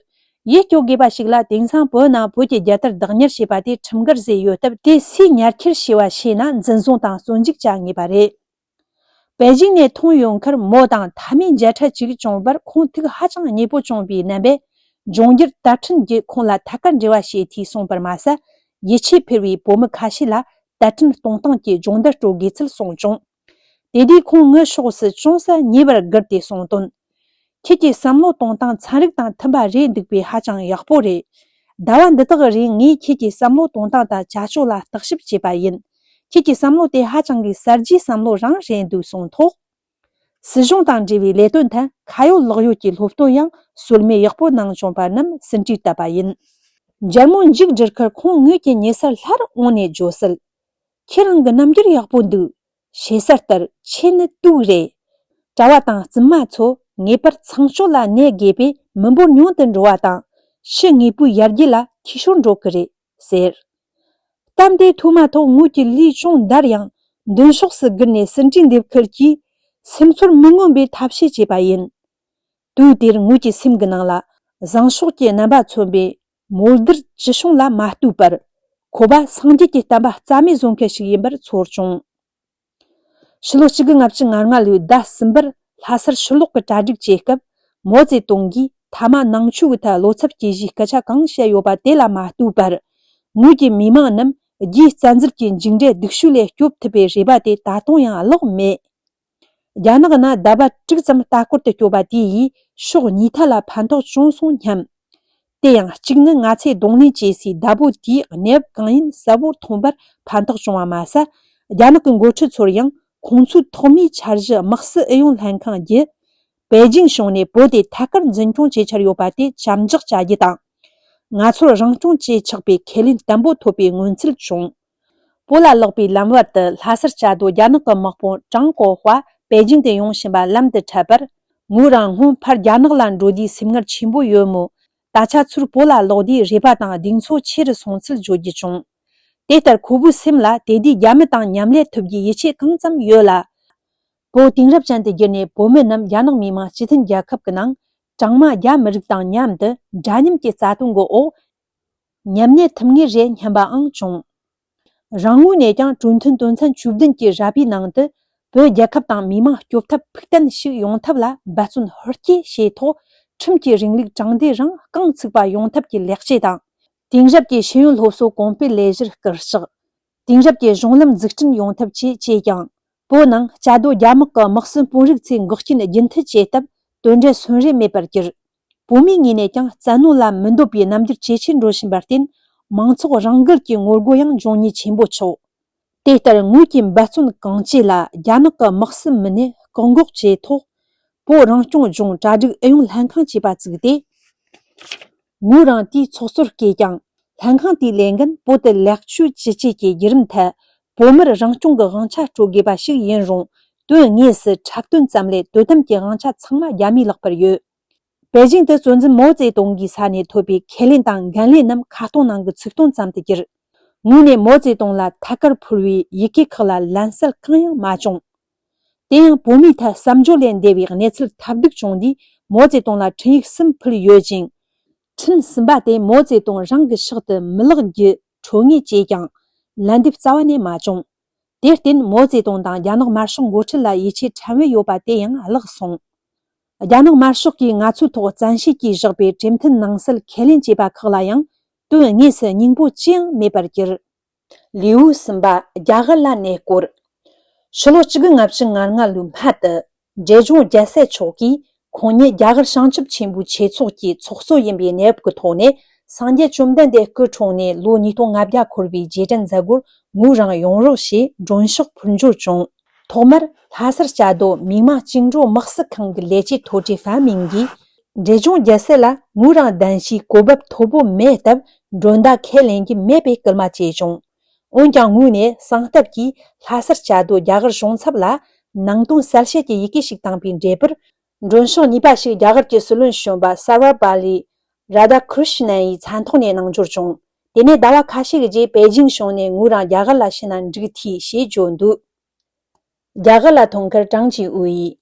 ཡིད་སྐྱོ་དགོས་པ་ཞིག་ལ། དེང་སང་བོད་ནང་བོད་ཀྱི་རྒྱལ་དར་བདག་གཉེར་བྱས་པ་དེ་ཁྲིམས་འགལ་བཟོས་ཡོད་སྟབས། དེ་སུས་ཉར་འཁྱེར་བྱས་པ་ཤེས་ན་འཛིན་བཟུང་དང་བཙོན་འཇུག་བྱ་ངེས་པ་རེད། པེ་ཅིང་ནས་ཐོན་ཡོང་ཁར་མོ་དང་མཐའ་མའི་མཇལ་འཕྲད་ཅིག་བྱུང་བར་ཁོང་ཐུགས་ཧ་ཅང་མཉེས་པོ་བྱུང་བའི་རྣམ་པས། འབྱུང་འགྱུར་དད་འཕྲིན་གྱིས་ཁོང་ལ་ཐད་ཀར་འབྲེལ་བ་བྱེད་འཐུས་གསུངས་པར་མ་ཟད། ཡིད་ཆེས་འཕེར་བའི་བོད་མི་ཁ་ཤས་ལ་དད་འཕྲིན་གཏོང་སྟངས་ཀྱི་སྦྱོང་བརྡར་སྤྲོད་དགོས་ཚུལ་གསུངས་བྱུང་། དེ་དུས་ཁོང་ངའི་ཕྱོགས་སུ་ཅུང་ཟད་ཉེ་བར་བསྒུར་ཏེ་གསུངས་དོན། ཁྱེད་ཀྱི་བསམ་བློ་གཏོང་སྟངས་ཚན་རིག་དང་མཐུན་པ་རེད་འདུག་པས་ཧ་ཅང་ཡག་པོ་རེད། ཟླ་བ་འདི་དག་རིང་ངས་ཁྱེད་ཀྱི་བསམ་བློ་གཏོང་སྟངས་དང་བྱ་སྤྱོད་ལ་བརྟག་ཞིབ་བྱས་པ་ཡིན། ཁྱེད་ཀྱི་བསམ་བློ་དེ་ཧ་ཅང་གི་གསར་བརྗེའི་བསམ་བློ་རང་རེད་འདུག་གསུངས་ཐོག་སྲིད་གཞུང་དང་འབྲེལ་བའི་ལས་དོན་ཐད་ཁ་ཡོད་ལག་ཡོད་ཀྱི་སློབ་སྟོན་ཡང་སྲོལ་མེད་ཡག་པོ་གནང་བྱུང་པ་རྣམས་ཟིན་བྲིས་བཏབ་པ་ཡིན། མཇལ་མོ་མཇུག་བསྒྲིལ་ཁར་ཁོང་ངོས་ཀྱི་ཉེ་སར་སླར་འོང་ནས་བརྗོད་གསལ། ཁྱེད་རང་གི་རྣམ་འགྱུར་ཡག་པོ་འདུག་ཞེ་ས་ལྟར་ཁྱེད་ནི་དུག་རེད། གྲྭ་བ་དང་བཙུན་མ་ཚོ་ངེས་པར་ཚངས་སྤྱོད་ལ་གནས་དགོས་པས་མི་འབོར་ཉུང་དུ་འགྲོ་བ་དང་། ཕྱི་དངོས་པོའི་ཡར་རྒྱས་ལ་འཐུས་ཤོར་འགྲོ་གི་རེད་ཟེར། གཏམ་དེ་ཐོས་མ་ཐག་ངོས་ཀྱི་ལུས་ཅུང་འདར་ཡང་མདུན་ཕྱོགས་སུ་བསྒུར་ནས་ཟིན་བྲིས་འདེབས་ཁུལ་གྱིས། སེམས་ཚོར་མི་མངོན་པའི་ཐབས་ཤེས་བྱས་པ་ཡིན། དུས་དེར་ངོས་ཀྱི་སེམས་ཀྱི་ནང་ལ་བཟང་ཕྱོགས་ཀྱི་རྣམ་པ་མཚོན་པའི་མོལ་བསྡུར་ཅི་བྱུང་ལ་མ་ལྟོས་པར། ཁོ་པ་སངས་རྒྱས་ཀྱི་བསྟན་པ་རྩ་མེད་བཟོ་མཁན་ཞིག་ཡིན་པར་ཚོར་བྱུང་། ཕྱི་ལོ་གཅིག་དགུ་ལྔ་བཅུ་ང་ལྔ་ལོའི་ཟླ་གསུམ་པར་ལྷ་སར་ཕྱིར་ལོག་གི་གྲ་སྒྲིག་བྱེད་སྐབས། མའོ་ཙེ་ཏུང་གིས་མཐའ་མ་ནང་ཆོས་ཀྱི་ཐད་བློ་འཚབ་སྐྱེ་གཞིའི་སྐད་ཆ་གང་བཤད་ཡོད་པ་དེ་ལ་མ་ལྟོས་པར། ངོས་ཀྱི་མི་མང་རྣམས་རྒྱའི་བཙན་འཛུལ་གྱི་མཇུག་འབྲས་སྡུག་ཤོས་ལས་སྐྱོབ་ཐུབ་པའི་རེ་བ་དེ་ད་དུང་ཡང་བརླག་མེད། རྒྱ་ནག་ནང་ཟླ་བ་དྲུག་ཙམ་ལྟ་སྐོར་དུ་སྐྱོད་པ་དེ་ཡིས་ཕྱོགས་གཉིས་ཐད་ལ་ཕན་ཐོགས་བྱུང་སོང་སྙམ། དེ་ཡང་གཅིག་ནི་ང་ཚོས་གདོང་ལེན་བྱེད་སའི་བདག་པོ་དེའི་གནས་བབ་གང་ཡིན་གསལ་བོར་མཐོང་བར་ཕན་ཐོགས་བྱུང་བ་མ་ཟད། རྒྱ་ནག་གི་འགོ་ཁྲིད་ཚོར་ཡང་ཁོང་ཚོའི་ཐོག་མའི་འཆར་གཞི་དམག་སྲིད་ཨུ་ཡོན་ལྷན་ཁང་བརྒྱུད། པེ་ཅིང་གཞུང་ནས་བོད་དེ་ཐད་ཀར་འཛིན་སྐྱོང་བྱེད་འཆར་ཡོད་པ་དེ་དམ་བསྒྲགས་བྱ་རྒྱུ་དང་། ང་ཚོར་རང་སྐྱོང་བྱེད་ཆོག་པའི་ཁས་ལེན་བརྟན་པོ་ཐོབ་པའི་མངོན་གསལ་བྱུང་། བོད་ལ་ལོག་པའི་ལམ་བར་དུ་ལྷ་སར་བཅའ་སྡོད་རྒྱ་ནག་གི་དམག་དཔུང་ཀྲང་གོ་ཧྭ་པེ་ཅིང་དུ་ཡོང་བཞིན་པ་ལམ་དུ་འཕྲད་པར། ངོས་རང་སྔོན་ཕར་རྒྱ་ནག་ལ་འགྲོ་དུས་སེམས་ངལ་ཆེན་པོ་ཡོད་མོད། ད་ཆ་ཚུར་བོད་ལ་ལོག་དུས་རེ་བ་དང་གདེང་ཚོད་ཆེ་རུ་སོང་ཚུལ་བརྗོད་རྒྱུ་བྱུང་། དེ་ལྟར་ཁོ་བོའི་སེམས་ལ་དེ་དུས་རྒྱ་མི་དང་མཉམ་ལས་ཐུབ་རྒྱུའི་ཡིད་ཆེས་གང་ཙམ་ཡོད་ལ། བོད་དེང་རབས་ཅན་དུ་བསྒྱུར་ནས་བོད་མི་རྣམས་རྒྱ་ནག་མི་དམངས་སྤྱི་མཐུན་རྒྱལ་ཁབ་ཀྱི་ནང་གྲངས་མང་རྒྱ་མི་རིགས་དང་མཉམ་དུ་འདྲ་མཉམ་གྱི་རྩ་དོན་གྱི་འོག་མཉམ་གནས་ཐུབ་ངེས་རེད་སྙམ་པའང་བྱུང་། རང་ངོས་ནས་ཀྱང་གྲོས་མཐུན་དོན་ཚན་བཅུ་བདུན་གྱི་ར་བའི་ནང་དུ་བོད་རྒྱལ་ཁབ་དང་མི་དམངས་སྐྱོབ་ཐབས་ཕུགས་བརྟན་ཞིག་ཡོང་ཐབས་ལ་འབད་བརྩོན་ཧུར་སྐྱེད་བྱས་ཐོག་ཁྲིམས་ཀྱི་རིང་ལུགས་དྲང་བདེན་རང་རྐང་ཚུགས་པ་ཡོང་ཐབས་ཀྱི་ལེགས་སྐྱེས་དང་། དེང་རབས་ཀྱི་ཤེས་ཡོན་སློབ་གསོ་གོང་སྤེལ་ལས་གཞིར་སྐུལ་ལྕག་དེང་རབས་ཀྱི་གཞུང་ལམ་འཛུགས་སྐྲུན་ཡོང་ཐབས་བཅས་བཅས་ཀྱང་། བོད་ནང་བཅའ་སྡོད་རྒྱ་དམག་གི་དམག་སྲིད་དཔོན་རིགས་ཚོའི་འགོག་རྐྱེན་རྒྱུན་མཐུད་བྱེད་སྟབས་དོན་འབྲས་སོན་རེ་མེད་པར་གྱུར། བོད་མིའི་ངོས་ནས་ཀྱང་བཙན་གནོན་ལ་མི་འདོད་པའི་རྣམ་འགྱུར་ཇེ་ཆེར་འགྲོ་བཞིན་པར་བརྟེན། མང་ཚོགས་རང་འགུལ་གྱི་ངོ་རྒོལ་ཡང་འབྱུང་ཉེན་ཆེན་པོ་ཆགས། དེ་ལྟར་ངོས་ཀྱི་འབད་བརྩོན་གང་བྱས་ལ་རྒྱ་ནག་གི་དམག་སྲིད་མི་སྣས་བཀག་འགོག་བྱས་ཐོག་བོད་རང་སྐྱོང་ལྗོངས་གྲ་སྒྲིག་ཨུ་ཡོན་ལྷན་ཁང་ཅེས་པ་བཙུགས་ཏེ། ངོས་རང་དེའི་ཚོགས་གཙོར་བསྐོས་ཀྱང་། ལྷན་ཁང་དེའི་ལས་འགན་བོད་དུ་ལེགས་བཅོས་ཅི་བྱེད་ཀྱི་བརྒྱུད་རིམ་ཐད། བོད་མིར་རང་སྐྱོང་གི་དབང་ཆ་སྤྲོད་དགོས་པ་ཞིག་ཡིན་རུང་། དོན་དངོས་སུ་འཁྲབ་སྟོན་ཙམ་ལས་དོ་དམ་གྱི་དབང་ཆ་ཚང་མ་རྒྱ་མིའི་ལག་པར་ཡོད། པེ་ཅིང་དུ་གཙོ་འཛིན་མའོ་ཙེ་ཏུང་གི་ས་ནས་ཐོབ་པའི་ཁས་ལེན་དང་འགན་ལེན་རྣམས་ཁ་སྟོང་ནང་གི་ཚིག་སྟོང་ཙམ་དུ་གྱུར། ངོས་ནས་མའོ་ཙེ་ཏུང་ལ་ཐད་ཀར་ཕུལ་བའི་ཡི་གེ་ཁག་ལ་ལན་གསལ་གང་ཡང་མ་བྱུང་། དེ་ཡང་བོད་མིའི་ཐད་བསམ་བརྗོད་ལས་འདས་པའི་གནས་ཚུལ་ཐབས་སྡུག་བྱུང་དུས་མའོ་ཙེ་ཏུང་ལ་འཕྲིན་ཡིག་གསུམ་ཕུལ་ཡོད་ཅིང་། འཕྲིན་གསུམ་པ་དེ་མའོ་ཙེ་ཏུང་རང་གི་ཕྱག་ཏུ་མི་ལག་རྒྱུ་འཕྲོད་ངེས་བཅས་ཀྱང་ལན་འདེབས་རྩ་བ་ནས་མ་བྱུང་། དེར་བརྟེན་མའོ་ཙེ་ཏུང་དང་རྒྱ་ནག་དམར་ཤོག་འགོ་ཁྲིད་ལ་ཡིད་ཆེས་ཕྲན་བུ་ཡོད་པ་དེ་ཡང་བརླག་སོང་། རྒྱ་ནག་དམར་ཤོག་གིས་ང་ཚོའི་ཐོག་བཙན་ཤེད་ཀྱིས་བཞག་པའི་གྲོས་མཐུན་ནང་གསལ་ཁས་ལེན་བྱས་པ་ཁག་ལ་ཡང་དོན་དངོས་སུ་སྙིང་པོ་ཅི་ཡང་མེད་པར་གྱུར། ལེའུ་གསུམ་པ། རྒྱ་གར་ལ་གནས་སྐོར། ཕྱི་ལོ་གཅིག་དགུ་ལྔ་བཅུ་ང་ལྔ་ལོའི་སྨད་དུ། འབྲས་ལྗོངས་རྒྱལ་སྲས་མཆོག་གིས་ཁོང་ཉིད་རྒྱ་གར་བྱང་ཆུབ་ཆེན་པོའི་ཆོས་ཚོགས་ཀྱི་ཚོགས་གཙོ་ཡིན་པའི་གནས་བབ་ཀྱི་ཐོག་ནས་སངས་རྒྱས་བཅོམ་ལྡན་འདས་སྐུ་འཁྲུངས་ནས་ལོ་ཉིས་སྟོང་ལྔ་བརྒྱ་འཁོར་བའི་རྗེས་དྲན་མཛད་སྒོར་ངོས་རང་ཡོང་རོགས་ཞེས་མགྲོན་ཤོག་ཕུལ་འབྱོར་བྱུང་། ཐོག་མར་ལྷ་སར་བཅའ་སྡོད་མིག་དམར་བཅིངས་འགྲོལ་དམག་སྲིད་ཁང་གི་ལས་བྱེད་མཐོ་གྲས་ཧྥན་མིང་གིས། འབྲས་ལྗོངས་རྒྱལ་སྲས་ལ་ངོས་རང་གདན་ཞུའི་གོ་སྦབ་མཐོ་པོ་མེད་སྟབས་མགྲོན་བརྡ་ཁས་ལེན་གྱི་མེད་པའི་སྐུལ་མ་བྱས་བྱུང་། འོན་ཀྱང་ངོས་ནས་གསང་སྟབས་ཀྱིས་ལྷ་སར་བཅའ་སྡོད་རྒྱ་གར་གཞུང་ཚབ་ལ་ནང་དོན་གསལ་བཤད་ཀྱི་ཡི་གེ་ཞིག་བཏང་པའི་འབྲས་བུར། མགྲོན་ཤོག་གཉིས་པ་ཞིག་རྒྱ་གར་གྱི་སྲིད་བློན་གཞོན་པ་སར་བ་པ་ལི་རཱ་དྷ་ཀྲིཤ་ནན་ཡི་མཚན་ཐོག་ནས་གནང་འབྱོར་བྱུང་། དེ་ནས་ཟླ་བ་ཁ་ཤས་ཀྱི་རྗེས་པེ་ཅིང་གཞུང་ནས་ངོས་རང་རྒྱ་གར་ལ་ཕྱིན་ན་འགྲིག་ཐལ་ཞེས་བརྗོད་འདུག་རྒྱ་གར་ལ་ཐོན་མཁན་ཀྲང་ཅིན་ཝུའུ་ཡིས།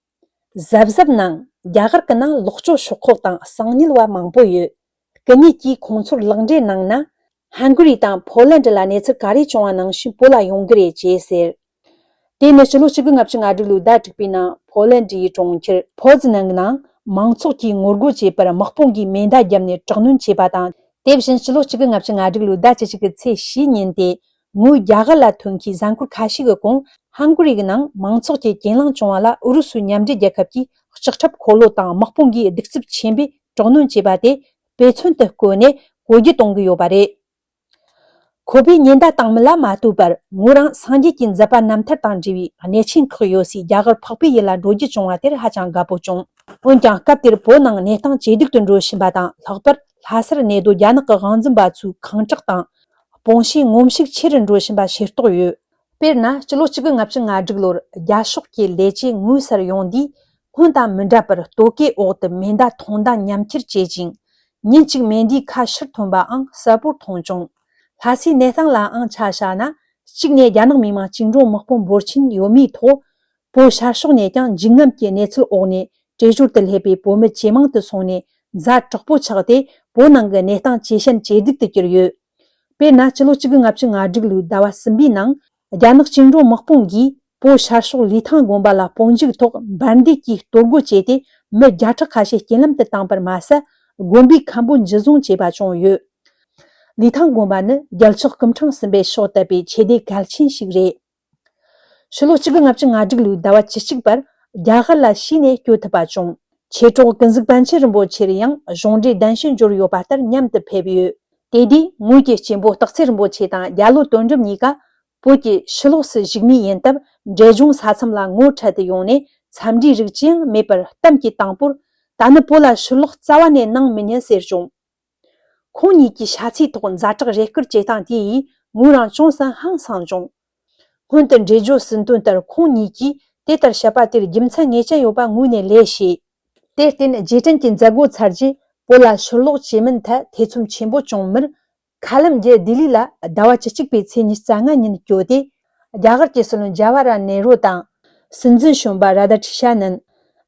གཟབ་གཟབ་གནང་། རྒྱ་གར་གྱི་ནང་ལོག་སྤྱོད་ཤོག་ཁག་དང་གསང་ཉུལ་བ་མང་པོ་ཡོད། སྐུ་ཉིད་ཀྱིས་ཁོང་ཚོར་ལག་འབྲེལ་གནང་ན། ཧན་གྷི་རི་དང་ཕོ་ལན་ཌི་ལ་གནས་ཚུལ་ག་རེ་བྱུང་བ་ནང་བཞིན་བོད་ལ་ཡོང་གི་རེད་ཅེས་ཟེར། དེ་ནི་ཕྱི་ལོ་གཅིག་དགུ་ལྔ་བཅུ་ང་དྲུག་ལོའི་ཟླ་དྲུག་པའི་ནང་ཕོ་ལན་ཌི་ཡི་གྲོང་ཁྱེར་ཕོ་ཛི་ནན་གྱི་ནང་མང་ཚོགས་ཀྱིས་ངོ་རྒོལ་བྱས་པར་དམག་དཔུང་གིས་མེ་མདའ་བརྒྱབ་ནས་དྲག་གནོན་བྱས་པ་དང་། དེ་བཞིན་ཕྱི་ལོ་གཅིག་དགུ་ལྔ་བཅུ་ང་དྲུག་ལོའི་ཟླ་བཅུ་གཅིག་གི་ཚེས་བཞིའི་ཉིན་ཏེ། ངོས་རྒྱ་གར་ལ་ཐོན་མཁན་གཟའ་འཁོར་ཁ་ཤས་ཀྱི་གོང་ཧང་གོ་རི་གི་ནང་མང་ཚོགས་ཀྱིས་གྱེན་ལངས་བྱུང་བ་ལ་ཨུ་རུ་སུའི་མཉམ་འབྲེལ་རྒྱལ་ཁབ་ཀྱི་ལྕགས་ཁྲབ་འཁོར་ལོ་དང་དམག་དཔུང་གིས་གདུག་རྩུབ་ཆེན་པོས་དྲག་གནོན་བྱས་པ་དེ་དཔེ་མཚོན་དུ་བཀོད་ནས་གོ་རྒྱུ་གཏོང་གི་ཡོད་པ་རེད། ཁོ་པའི་ཉེན་བརྡ་བཏང་མིན་ལ་མ་ལྟོས་པར་ངོས་རང་སངས་རྒྱས་ཀྱི་མཛད་པ་རྣམ་ཐར་དང་འབྲེལ་བའི་གནས་ཆེན་ཁག་ཡོད་སའི་རྒྱ་གར་འཕགས་པའི་ཡུལ་ལ་འགྲོ་རྒྱུ་བྱུང་བ་དེར་ཧ་ཅང་དགའ་པོ་བྱུང་། འོན་ཀྱང་སྐབས་དེར་བོད་ནང་གནས་སྟངས་ཇེ་སྡུག་ཏུ་འགྲོ་བཞིན་པ་དང་། ལྷག་པར་ལྷ་སར་གནས་སྡོད་རྒྱ་ནག་གི་དབང་འཛིན་པ་ཚོའི་ཁེངས་དྲེགས་དང་། དཔུང་ཤེད་ངོམ་ཤུགས་ཆེ་རུ་འགྲོ་བཞིན་པ་ཤེས་རྟོགས་ཡོད། དཔེར་ན། སྤྱི་ལོ་གཅིག་དགུ་ལྔ་བཅུ་ང་དྲུག་ལོར་རྒྱ་ཕྱོགས་ཀྱི་ལས་བྱེད་ངོས་སར་ཡོང་དུས། སྔོན་དང་མི་འདྲ་བར་ལྟོ་གོས་འོག་ཏུ་མེ་མདའ་ཐུང་མདའ་མཉམ་ཁྱེར་བྱེད་ཅིང་། ཉིན་གཅིག་མེ་མདའི་ཁ་ཕྱིར་ཐོན་པའང་གསལ་པོར་མཐོང་བྱུང་། ལྷ་སའི་གནས་སྟངས་ལའང་ཆ་བཞག་ན། གཅིག་ནས་རྒྱ་ནག་མི་དམངས་བཅིངས་འགྲོལ་དམག་དཔུང་འབོར་ཆེན་ཡོད་མེད་ཐོག་བོད་ཤར་ཕྱོགས་ནས་ཀྱང་འཇིགས་རྔམ་གྱི་གནས་ཚུལ་འོག་ནས་བྲོས་བྱོལ་དུ་སླེབས་པའི་བོད་མི་ཇེ་མང་དུ་སོང་ནས་ཛ་དྲག་པོ་ཆགས་ཏེ། བོད་ནང་གི་གནས་སྟངས་ཇེ་ཞན་ཇེ་སྡུག་ཏུ་གྱུར་ཡོད། དཔེར་ན། ཕྱི་ལོ་གཅིག་དགུ་ལྔ་བཅུ་ང་དྲུག་ལོའི་ཟླ་བ་གསུམ་པའི་ནང་། རྒྱ་ནག་བཅིངས་འགྲོལ་དམག་དཔུང་གིས་བོད་ཤར་ཕྱོགས་ལི་ཐང་དགོན་པ་ལ་སྤོ་འཇུག་ཐོག་འབར་མདེལ་གྱིས་གཏོར་རྒོལ་བྱས་ཏེ། མི་བརྒྱ་ཕྲག་ཁ་ཤས་རྐྱེན་ལམ་དུ་བཏང་པར་མ་ཟད། དགོན་པའི་མཁན་པོ་འཇུ་བཟུང་བྱས་པ་བྱུང་ཡོད། ལི་ཐང་དགོན་པ་ནི་རྒྱལ་མཆོག་སྐུ་ཕྲེང་གསུམ་པས་ཕྱོགས་གཏད་པའི་ཆོས་སྡེ་གལ་ཆེན་ཞིག་རེད། ཕྱི་ལོ་གཅིག་དགུ་ལྔ་བཅུ་ང་དྲུག་ལོའི་ཟླ་བ་བཅུ་གཅིག་བར་རྒྱ་གར་ལ་ཕྱིས་ནས་བསྐྱོད་ཐུབ་པ་བྱུང་། མཆེད་གྲོགས་ཀུན་གཟིགས་པཎ་ཆེན་རིན་པོ་ཆེར་ཡང་གཞུང་འབྲེལ་གདན་ཞུ་འབྱོར་ཡོད་པ་ལྟར་མཉམ་དུ་ཕེབས་ཡོད། དེ་དུས་ངོས་ཀྱི་གཅེན་པོ་སྟག་འཚེར་རིན་པོ་ཆེ་དང་རྒྱ་ལོ་དོན་གྲུབ་གཉིས་ཀ་བོད་ཀྱི་ཕྱི་ལོགས་སུ་བཞུགས་མུས་ཡིན་སྟབས། འབྲས་ལྗོངས་ས་མཚམས་ལ་ངོ་འཕྲད་དུ་ཡོང་ནས། འཚམས་འདྲིའི་རིགས་ཅི་ཡང་མེད་པར་གཏམ་གྱི་དང་པོར། ད་ནི་བོད་ལ་ཕྱིར་ལོག་རྩ་བ་ནས་གནང་མི་ཉན་ཟེར་བྱུང་། ཁོང་གཉིས་ཀྱིས་ཤ་ཚའི་ཐོག་ཛ་དྲག་རེ་སྐུལ་བྱེད་སྟངས་དེ་ཡིས་ངོས་རང་ཅུང་ཟད་ཧང་སངས་བྱུང་། སྔོན་དུ་འགྲེལ་བརྗོད་ཟིན་དོན་ལྟར། ཁོང་གཉིས་ཀྱིས་དེ་ལྟར་བཤད་པ་དེར་རྒྱུ་མཚན་ངེས་ཅན་ཡོད་པ་ངོས་ནས་ལོས་ཤེས། དེར་བརྟེན། རྗེས་དྲན་གྱི་མཛད་སྒོ་ཚར་རྗེས་བོད་ལ་ཕྱིར་ལོག་བྱེད་མིན་ཐད་ཐེ་ཚོམ་ཆེན་པོ་བྱུང་མུར། མཁའ་ལམ་བརྒྱུད་ལྡི་ལི་ལ་ཟླ་བ་བཅུ་གཅིག་པའི་ཚེས་ཉི་ཤུ་རྩ་ལྔ་ཉིན་བསྐྱོད་དེ། རྒྱ་གར་གྱི་སྲིད་བློན་ཇཱ་ཝ་ཧར་ལལ་ནེ་རུ་དང་། སྲིད་འཛིན་གཞོན་པ་རཱ་དྷ་ཀྲི་ཤ་ནན།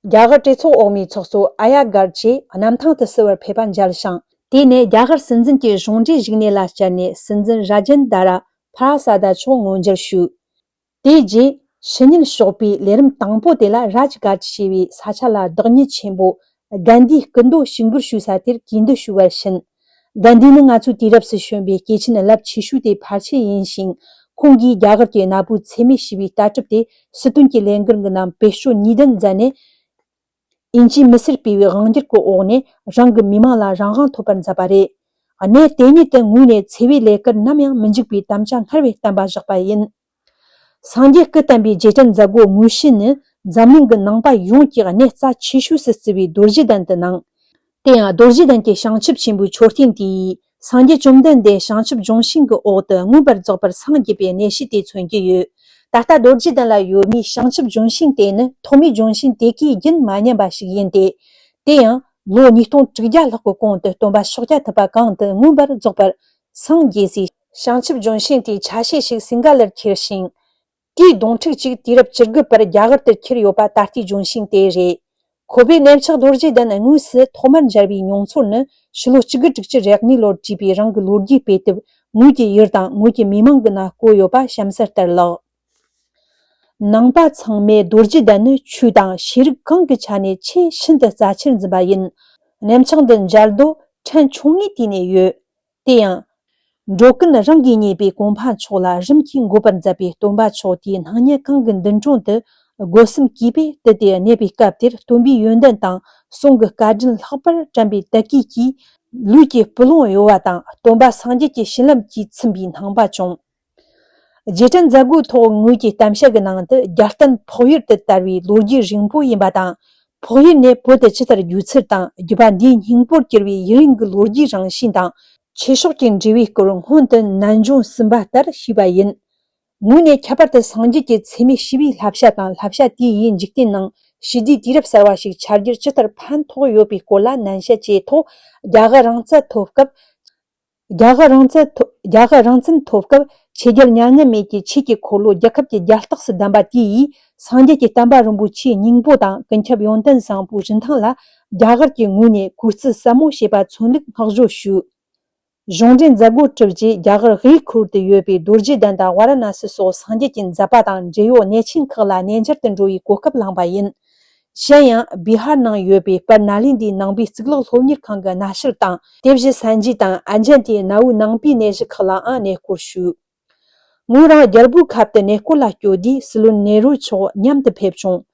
རྒྱ་གར་གྲོས་ཚོགས་འོག་མའི་ཚོགས་གཙོ་ཨ་ཡ་གར་བཅས་གནམ་ཐང་དུ་བསུ་བར་ཕེབས་པ་མཇལ་ཞིང་། དེ་ནས་རྒྱ་གར་སྲིད་འཛིན་གྱི་གཞུང་འབྲེལ་བཞུགས་གནས་ལ་བཅར་ནས། སྲིད་འཛིན་རཱ་ཇན་དཱ་ར་ཕ་ར་ས་དཱ་མཆོག་ངོ་མཇལ་ཞུས། དེ་རྗེས་ཕྱི་ཉིན་ཞོགས་པའི་ལས་རིམ་དང་པོ་དེ་ལ། རཱཇ་གྷཊ་ཞེས་པའི་ས་ཆ་ལ་བདག་ཉིད་ཆེན་པོ་གན་དྷིའི་སྐུ་མདོག་ཞིག་འབུལ་ཞུ་ས་དེར་གུས་འདུད་ཞུ་བར་ཕྱིན། གན་དྷི་ནི་ང་ཚོའི་དུས་རབས་སུ་བྱོན་པའི་སྐྱེས་ཆེན་རླབས་ཆེ་ཤོས་དེ་ཕལ་ཆེར་ཡིན་ཞིང་། ཁོང་གིས་རྒྱ་གར་གྱི་གནའ་བོའི་འཚེ་མེད་ཞི་བའི་ལྟ་གྲུབ་དེ་སྲིད་དོན་གྱི་ལས་འགུལ་གྱི་ནང་བེད་སྤྱོད་ནུས་ལྡན་མཛད་ནས། ཨིན་ཇིའི་མི་སེར་སྤེལ་བའི་དབང་སྒྱུར་གྱི་འོག་ནས་རང་གི་མི་མང་ལ་རང་དབང་ཐོབ་པར་མཛད་པ་རེད། གནས་དེ་ཉིད་དུ་ངོས་ནས་འཚེ་བའི་ལས་ཀར་ནམ་ཡང་མི་འཇུག་པའི་དམ་བཅའ་སྔར་བས་བརྟན་པ་བཞག་པ་ཡིན། སངས་རྒྱས་སྐུ་བསྟན་པའི་རྗེས་དྲན་མཛད་སྒོ་དངོས་གཞི་ནི། འཛམ་གླིང་གི་ནང་པ་ཡོངས་ཀྱིས་གནས་རྩ་ཆེ་ཤོས་སུ་བརྩི་བའི་རྡོ་རྗེ་གདན་དུ་གནང་། དེ་ཡང་རྡོ་རྗེ་གདན་གྱི་བྱང་ཆུབ་ཆེན་པོའི་མཆོད་རྟེན་དེ་ཡིས། སངས་རྒྱས་བཅོམ་ལྡན་འདས་བྱང་ཆུབ་ལྗོན་ཤིང་གི་འོག་ཏུ་མངོན་པར་རྫོགས་པར་སངས་རྒྱས་པའི་གནས་བཤད་དེ་མཚོན་གྱི་ཡོད། ད་ལྟ་རྡོ་རྗེ་གདན་ལ་ཡོད་མིའི་བྱང་ཆུབ་ལྗོན་ཤིང་དེ་ནི་ཐོག་མའི་ལྗོན་ཤིང་དེ་གའི་རྒྱུན་མ་ཉམས་པ་ཞིག་ཡིན་ཏེ། དེ་ཡང་ལོ་ཉིས་སྟོང་དྲུག་བརྒྱ་ལྷག་གི་གོང་དུ་སྟོན་པ་ཤཱཀྱ་ཐུབ་པ་གང་དུ་མངོན་པར་རྫོགས་པར་སངས་རྒྱས་སའི་བྱང་ཆུབ་ལྗོན་ཤིང་དེའི་ཆ་ཤས་ཤིག་སིང་ག་ལར་ཁྱེར་ཞིང་། དེའི་གདོང་ཐུག་ཅིག་དུས་རབས་བཅུ་དགུ་པར་རྒྱ་གར་དུ་ཁྱེར་ཡོད་པ་ད་ལྟའི་ལྗོན་ཤིང་དེ་རེད། ཁོ་པའི་གནས་མཆོག་རྡོ་རྗེ་གདན་དངོས་སུ་ཐོག་མར་མཇལ་བའི་མྱོང་ཚོར་ནི། ཕྱི་ལོ་གཅིག་དགུ་དྲུག་ཅུ་རེ་གཉིས་ལོར་བྲིས་པའི་རང་གི་ལོ་རྒྱུས་དཔེ་དེབ་ངོས་ཀྱི་ཡུལ་དང་ངོས་ཀྱི་མི་མང་གི་ནང་བཀོད་ཡོད་པ་གཤམ་གསལ་ལྟར་ལགས། ནང་པ་ཚང་མས་རྡོ་རྗེ་གདན་ནི་ཆོས་དང་ཤེས་རིག་གང་གི་ཆ་ནས་ཆེས་ཤིན་ཏུ་རྩ་ཆེར་འཛིན་པ་ཡིན། གནས་མཆོག་འདི་མཇལ་རྒྱུར་ཕྲན་ཆུང་ངུའི་དུས་ནས་ཡོད། དེ་ཡང་། འགྲོ་ཀུན་རང་གིས་རྙེད་པའི་གོ་འཕང་མཆོག་ལ་རིམ་གྱིས་འགོད་པར་མཛད་པའི་སྟོན་པ་མཆོག་དེའི་སྣང་བརྙན་གང་གི་མདུན་དྲུང་དུ་སྒོ་གསུམ་གུས་པས་དུད་དེ་གནས་པའི་སྐབས་དེར། སྟོན་པའི་ཡོན་ཏན་དང་གསུང་གི་བཀའ་དྲིན་ལྷག་པར་དྲན་པའི་དད་གུས་ཀྱིས་ལུས་ཀྱི་སྤུ་ལོང་གཡོ་བ་དང་། སྟོན་པ་སངས་རྒྱས་ཀྱི་བྱིན་རླབས་ཀྱིས་ཚིམ་པའི་སྣང་བ་བྱུང་། རྗེས་དྲན་མཛད་སྒོའི་ཐོག་ངོས་ཀྱི་གཏམ་བཤད་ཀྱི་ནང་དུ། རྒྱལ་བསྟན་འཕགས་ཡུལ་དུ་དར་བའི་ལོ་རྒྱུས་རིང་པོ་ཡིན་པ་དང་། འཕགས་ཡུལ་ནས་བོད་དུ་ཇི་ལྟར་བརྒྱུད་ཚུལ་དང་། བརྒྱུད་པ་འདིའི་སྙིང་པོར་གྱུར་བའི་ཡུན་རིང་གི་ལོ་རྒྱུས་རང་བཞིན་དང་། ཆོས་ཕྱོགས་ཀྱི་འབྲེལ་བའི་སྐོར་སྔོན་དུ་ནན་ཇོ་གསུམ་པ་ལྟར་ཞུས་པ་ཡིན། ངོས་ནས་ཁྱད་པར་དུ་སངས་རྒྱས་ཀྱི་འཚེ་མེད་ཞི་བའི་བསླབ་བྱ་དང་། བསླབ་བྱ་དེ་ཡིས་འཇིག་རྟེན་ནང་ཞི་བདེའི་དུས་རབས་གསར་བ་ཞིག་ཆགས་རྒྱུར་ཇི་ལྟར་ཕན་ཐོགས་ཡོད་པའི་སྐོར་ལ་ནན་བཤད་བཅས་ཐོག་རྒྱ་གར་རང་བཙན་ཐོབ་སྐབས། རྒྱ་གར་རང་བཙན་ཐོབ། རྒྱ་གར་རང་བཙན་ཐོབ་སྐབས། ཆོས་རྒྱལ་མྱ་ངན་མེད་ཀྱིས་ཆོས་ཀྱི་འཁོར་ལོ་རྒྱལ་ཁབ་ཀྱི་རྒྱལ་རྟགས་སུ་བདམས་པ་དེ་ཡིས། སངས་རྒྱས་ཀྱི་བསྟན་པ་རིན་པོ་ཆེའི་སྙིང་པོ་དང་། ཀུན་ཁྱབ་ཡོན་ཏན་བཟང་པོའི་རིན་ཐང་ལ་རྒྱ་གར་གྱི་ངོས་ནས་གུས་བརྩི་ཟབ་མོ་བྱེད་པ་མཚོན་ལུགས་བསྔགས་བརྗོད་ཞུས། གཞུང་འབྲེལ་མཛད་སྒོ་གྲུབ་རྗེས། རྒྱ་གར་དབུས་ཁུལ་དུ་ཡོད་པའི་རྡོ་རྗེ་གདན་དང་ཝཱ་ར་ཎ་སི་སོགས་སངས་རྒྱས་ཀྱི་མཛད་པ་དང་འབྲེལ་ཡོད་གནས་ཆེན་ཁག་ལ་གནས་མཇལ་དུ་འགྲོ་བའི་གོ་སྐབས་བླངས་པ་ཡིན། གཞན་ཡང་། བི་ཧར་ནང་ཡོད་པའི་པར་ན་ལི་འདིའི་ནང་པའི་གཙུག་ལག་སློབ་གཉེར་ཁང་གི་གནའ་ཤུལ་དང་། དེ་བཞིན་སན་ཇི་དང་ཨན་ཇན་ཏིའི་གནའ་བོའི་ནང་པའི་གནས་གཞི་ཁག་ལའང་གནས་སྐོར་ཞུས། ངོས་རང་རྒྱལ་པོའི་ཁབ་ཏུ་གནས་སྐོར་ལ་བསྐྱོད་དུས། སྲིད་བློན་ནེ་རུ་མཆོག་མཉམ་དུ་ཕེབས་བྱུང་།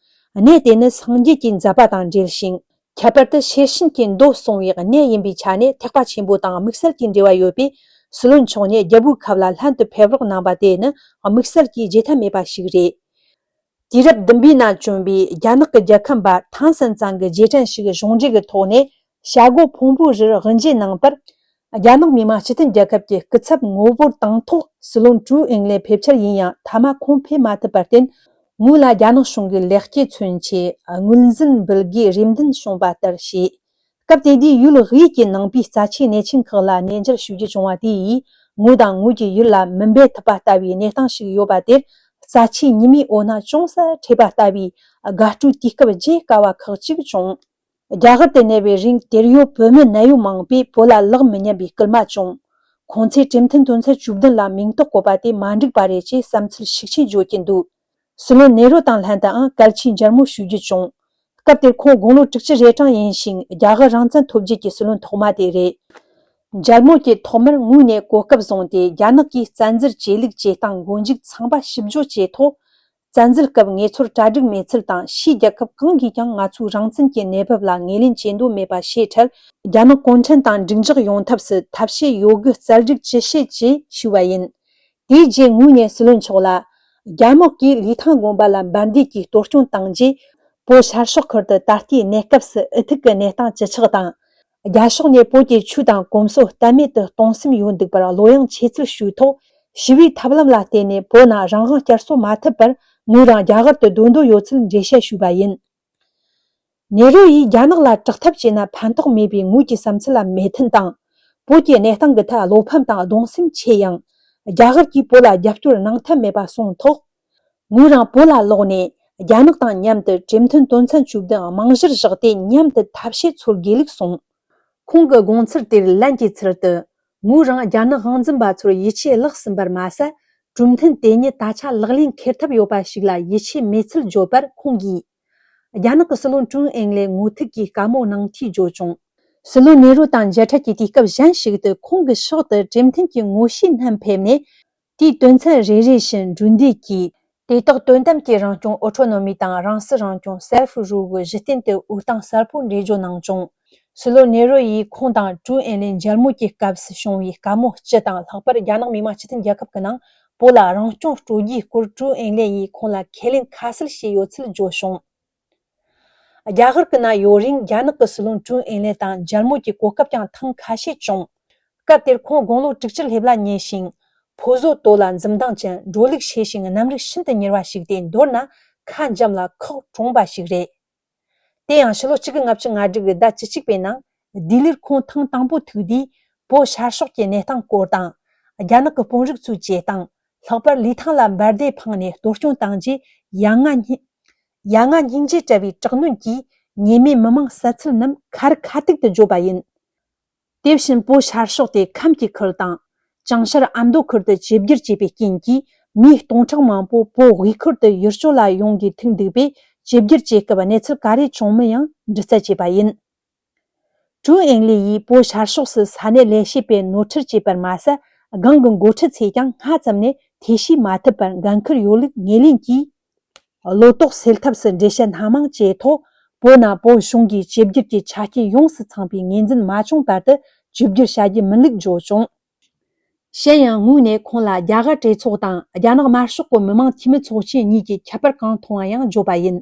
གནས་དེ་ནི་སངས་རྒྱས་ཀྱི་མཛད་པ་དང་འབྲེལ་ཞིང་། ཁྱད་པར་དུ་ཤེར་ཕྱིན་གྱི་མདོ་གསུང་བའི་གནས་ཡིན་པའི་ཆ་ནས་ཐེག་པ་ཆེན་པོ་དང་དམིགས་བསལ་གྱི་འབྲེལ་བ་ཡོད་པས། སྲིད་བློན་མཆོག་ནས་རྒྱལ་པོའི་ཁབ་ལ་ལྷན་དུ་ཕེབས་རོགས་གནང་པ་དེ་ནི་དམིགས་བསལ་གྱི་བརྗེད་ཐབས་མེད་པ་ཞིག་རེད། དུས་རབས་བདུན་པའི་ནང་བྱོན་པའི་རྒྱ་ནག་གི་རྒྱལ་ཁམས་པ་ཐང་སན་ཙང་གི་རྗེས་དྲན་ཞིག་གཞུང་འབྲེལ་གྱི་ཐོག་ནས་བྱ་སྒོ་ཕུང་པོའི་རིར་དབུ་འབྱེད་གནང་བར། རྒྱ་ནག་མི་དམངས་སྤྱི་མཐུན་རྒྱལ་ཁབ་ཀྱི་སྐུ་ཚབ་ངོ་བོར་དང་ཐོག་སྲིད་བློན་ཀྲུའུ་ཨིང་ལེ་ཕེབས་འཆར་ཡིན་ཡང་། མཐའ་མ་ཁོང་ཕེབས་མ་ཐུབ་པར་བརྟེན། ངོས་ལ་རྒྱ་ནག་གཞུང་གི་ལེགས་སྐྱེས་མཚོན་ཆེད་རྔུལ་འཛིན་འབུལ་དགོས་རེ་འདུན་བྱུང་བ་ལྟར་བྱས། སྐབས་དེ་དུས་ཡུལ་དབུས་ཀྱི་ནང་པའི་རྩ་ཆེའི་གནས་ཆེན་ཁག་ལ་གནས་མཇལ་ཞུ་རྒྱུ་བྱུང་བ་དེ་ཡིས། ངོས་དང་ངོས་ཀྱི་ཡུལ་ལ་མི་འབད་ཐུབ་པ་ལྟ་བུའི་གནས་སྟངས་ཤིག་ཡོད་པ་དེར། རྩ་ཆེའི་ཉི་མའི་འོད་སྣང་ཅུང་ཟད་འཕྲོས་པ་ལྟ་བུའི་དགའ་སྤྲོའི་དུས་སྐབས་བརྗེད་དཀའ་བ་ཁག་ཅིག་བྱུང་། རྒྱ་གར་དུ་གནས་པའི་རིང་དེར་ཡོད་བོད་མི་ནད་ཡོད་མང་པོས་བོད་ལ་ལག་མི་ཉན་པའི་སྐུལ་མ་བྱུང་། ཁོང་ཚོས་གྲོས་མཐུན་དོན་ཚན་བཅུ་བདུན་ལ་མིང་རྟགས་བཀོད་པ་དེ་མ་འགྲིག་པ་རེད་ཅེས་བསམ་ཚུལ་ཤུགས་ཆེན་བརྗོད་ཀྱིན་འདུག། སྲིད་བློན་ནེ་རུ་དང་ལྷན་དུའང་གལ་ཆེའི་མཇལ་མོ་ཞུ་རྒྱུ་བྱུང་། སྐབས་དེར་ཁོང་དགུང་ལོ་དྲུག་ཅུ་རེ་གྲངས་ཡིན་ཞིང་རྒྱ་གར་རང་བཙན་ཐོབ་རྒྱུ་གྱི་སྲིད་བློན་ཐོག་མ་དེ་རེད། མཇལ་མོ་གྱི་ཐོག་མར་ངོས་ནས་གོ་སྐབས་བཟུང་སྟེ་རྒྱ་ནག་གིས་བཙན་འཛུལ་བྱས་ལུགས་བྱེད་སྟངས་མགོ་མཇུག་ཚང་པ་ཞིབ་བརྗོད་བྱས་ཐོག། བཙན་འཛུལ་སྐབས་ངེད་ཚོར་གྲ་སྒྲིག་མེད་ཚུལ་དང་ཕྱིའི་རྒྱལ་ཁབ་གང་གིས་ཀྱང་ང་ཚོའི་རང་བཙན་གྱི་གནས་བབ་ལ་ངོས་ལེན་བྱེད་འདོད་མེད་པ་ཤེས་འཕྲལ། རྒྱ་ནག་གུང་ཁྲན་ཏང་འགྲིག་འཇགས་ཡོང་ཐབས་སུ་ཐབས་ཤེས་ཡོད་དགུ་རྩལ་སྒྲིག་ཅི་བྱེད་ཅེས་ཞུས་པ་ཡིན། དེའི་རྗེས་ངོས་ནས་སྲིད་བློན་མཆོག་ལ། རྒྱ་དམག་གིས་ལི་ཐང་དགོན་པ་ལ་འབར་མདེལ་གྱིས་གཏོར་སྐྱོན་བཏང་རྗེས། བོད་ཤར་ཕྱོགས་ཁུལ་དུ་ད་ལྟའི་གནས་སྐབས་སུ་འུ་ཐུག་གི་གནས་སྟངས་ཅི་ཆགས་དང་། རྒྱ་ཕྱོགས་ནས་བོད་ཀྱི་ཆོས་དང་གོམས་སྲོལ་གཏན་མེད་དུ་གཏོང་སེམས་ཡོད་འདུག་པར་བློ་ཡངས་ཆེ་ཚུལ་ཞུས་ཐོག། ཞི་བའི་ཐབས་ལམ་ལ་བརྟེན་ནས་བོད་ནང་རང་དབང་བསྐྱར་གསོ་མ་ཐུབ་པར་ངོས་རང་རྒྱ་གར་དུ་སྡོད་འདོད་ཡོད་ཚུལ་འགྲེལ་བཤད་ཞུས་པ་ཡིན། ནེ་རུ་ཡིས་རྒྱ་ནག་ལ་དྲག་འཐབ་བྱས་ན་ཕན་ཐོགས་མེད་པའི་ངོས་ཀྱི་བསམ་ཚུལ་ལ་མོས་མཐུན་དང་། བོད་ཀྱི་གནས་སྟངས་ཀྱི་ཐད་བློ་ཕམ་དང་གདུང་སེམས་ཆེ་ཡང་། རྒྱ་གར་གྱིས་བོད་ལ་རྒྱབ་སྐྱོར་གནང་ཐབས་མེད་པ་གསུངས་ཐོག། ངོས་རང་བོད་ལ་ལོག་ནས་རྒྱ་ནག་དང་མཉམ་དུ་གྲོས་མཐུན་དོན་ཚན་བཅུ་བདུན་རྨང་གཞིར་བཞག་སྟེ་མཉམ་དུ་ཐབས་ཤེས་འཚོལ་དགོས་ལུགས་གསུངས། ཁོང་གི་དགོངས་ཚུལ་དེར་ལན་གྱི་ཚུལ་དུ། ངོས་རང་རྒྱ་ནག་དབང་འཛིན་པ་ཚོར་ཡིད་ཆེས་བརླག་ཟིན་པར་མ་ཟད། གྲོས་མཐུན་དེ་ཉིད་ད་ཆ་ལག་ལེན་འཁེལ་ཐབས་ཡོད་པ་ཞིག་ལ་ཡིད་ཆེས་མེད་ཚུལ་བརྗོད་པར་ཁོང་གིས། རྒྱ་ནག་གི་སྲིད་བློན་ཀྲུའུ་ཨིང་ལེ་ངོ་ཐུག་གིས་དཀའ་མོ་གནང་འཐུས་བརྗོད་བྱུང་། སྲིད་བློན་ནེ་རུ་དང་མཇལ་འཕྲད་ཀྱི་དུས་སྐབས་གཞན་ཞིག་ཏུ་ཁོང་གི་ཕྱོགས་སུ་གྲོས་མཐུན་གྱི་ངོ་ཤེས་རྣམས་ཕེབས་ནས། དེའི་དོན་ཚན་རེ་རེ་བཞིན་འགྲོ་འདུག་གིས། དེ་དག་དོན་དམ་གྱི་རང་སྐྱོང་ཨོ་ཊོ་ནོ་མི་དང་རང་སྲིད་རང་སྐྱོང་སེལ་ཧྥི་རུལ་གྱི་གཞི་རྟེན་དུ་འོས་སྟངས་གསལ་པོ་འགྲེལ་བརྗོད་གནང་བྱུང་། སྲིད་བློན་ནེ་རུ་ཡིས་ཁོང་དང་ཀྲུའུ་ཨིན་ལེ་མཇལ་མོལ་གྱི་སྐབས་སུ་བྱུང་བའི་དཀའ་མོ་སྤྱི་དང་ལྷག་པར་རྒྱ་ནག་མི་དམངས་སྤྱི་མཐུན་རྒྱལ་ཁབ་ཀྱི་ནང་བོད་ལ་རང་སྐྱོང་སྤྲོད་རྒྱུའི་སྐོར་ཀྲུའུ་ཨིན་ལེ་ཡིས་ཁོང་ལ་ཁས་ལེན་ཁ་གསལ་བྱས་ཡོད་ཚུལ་བརྗོད་བྱུང་། རྒྱ་གར་གྱི་ནང་ཡོད་རིང་རྒྱ་ནག་གི་སྲིད་བློན་ཀྲུའུ་ཨིན་ལེ་དང་མཇལ་མོལ་གྱི་གོ་སྐབས་ཀྱང་ཐེངས་ཁ་ཤས་བྱུང་། སྐབས་དེར་ཁོང་དགུང་ལོ་དྲུག་ཅུ་སླེབས་ལ་ཉེ་ཞིང་། ཕོ་བཟོ་དོ་ལ་འཛུམ་མདངས་ཅན། འགྲོ་ལུགས་ཤེས་ཤིང་རྣམ་རིག་ཤིན་ཏུ་མྱུར་བ་ཞིག་སྟེ། མདོར་ན་ཁ་འཇམ་ལ་ཁོག་གྲུང་བ་ཞིག་རེད། དེ་ཡང་ཕྱི་ལོ་གཅིག་དགུ་ལྔ་བཅུ་ང་དྲུག་གི་ཟླ་བཅུ་གཅིག་པའི་ནང་ལྡི་ལིར་ཁོང་ཐེངས་དང་པོ་ཐུག་དུས། བོད་ཤར་ཕྱོགས་ཀྱི་གནས་སྟངས་སྐོར་དང་། རྒྱ་ནག་གི་དཔོན་རིགས་ཚོའི་བྱེད་སྟངས། ལྷག་པར་ལི་ཐང་ལ་འབར་མདེལ་འཕངས་ནས་གཏོར་སྐྱོན་བཏང་རྗེས། ཡ་ང་སྙིང་ཡ་ང་སྙིང་རྗེ་བྲལ་བའི་དྲག་གནོན་གྱིས་ཉེས་མེད་མི་མང་བསད་ཚུལ་རྣམས་ཁ་རི་ཁ་ཐུག་ཏུ་བརྗོད་པ་ཡིན། དེ་བཞིན་བོད་ཤར་ཕྱོགས་དེ་ཁམས་ཀྱི་ཁུལ་དང་། བྱང་ཤར་ཨ་མདོ་ཁུལ་དུ་ཆིབས་བསྒྱུར་བྱས་པའི་རྐྱེན་གྱིས། མིའི་སྟོང་ཕྲག་མང་པོ་བོད་དབུས་ཁུལ་དུ་ཡུལ་སྐྱོད་ལ་ཡོང་དགོས་ཐུག་འདུག་པས། ཆིབས་བསྒྱུར་བྱེད་སྐབས་གནས་ཚུལ་ག་རེ་བྱུང་མིན་ཡང་འདྲི་རྩད་བྱས་པ་ཡིན། ཀྲུའུ་ཨིང་ལི་ཡིས་བོད་ཤར་ཕྱོགས་སུ་ས་གནས་ལས་བྱེད་པས་ནོར་འཁྲུལ་བྱས་པར་མ་ཟད། སྒང་གི་འགོ་ཁྲིད་ཚོས་ཀྱང་སྔ་ཙམ་ནས་ཐེ་བྱུས་མ་ཐུབ་པར་འགན་འཁུར་ཡོད་ལུགས་ངོས་ལེན་གྱིས། བློ་དོགས་སེལ་ཐབས་སུ་འགྲེལ་བཤད་སྣ་མང་བྱས་ཐོག། བོད་ནང་བོད་གཞུང་གིས་ཆིབས་བསྒྱུར་གྱི་ཆ་རྐྱེན་ཡོངས་སུ་ཚང་བའི་ངོས་འཛིན་མ་བྱུང་བར་དུ་ཆིབས་བསྒྱུར་བྱ་རྒྱུ་མིན་ལུགས་བརྗོད་བྱུང་། གཞན་ཡང་ངོས་ནས་ཁོང་ལ་རྒྱ་གར་གྲོས་ཚོགས་དང་རྒྱ་ནག་དམར་ཤོག་གི་མི་དམངས་འཐུས་མི་ཚོགས་ཆེན་གཉིས་ཀྱི་ཁྱད་པར་གང་མཐོང་བ་ཡང་བརྗོད་པ་ཡིན།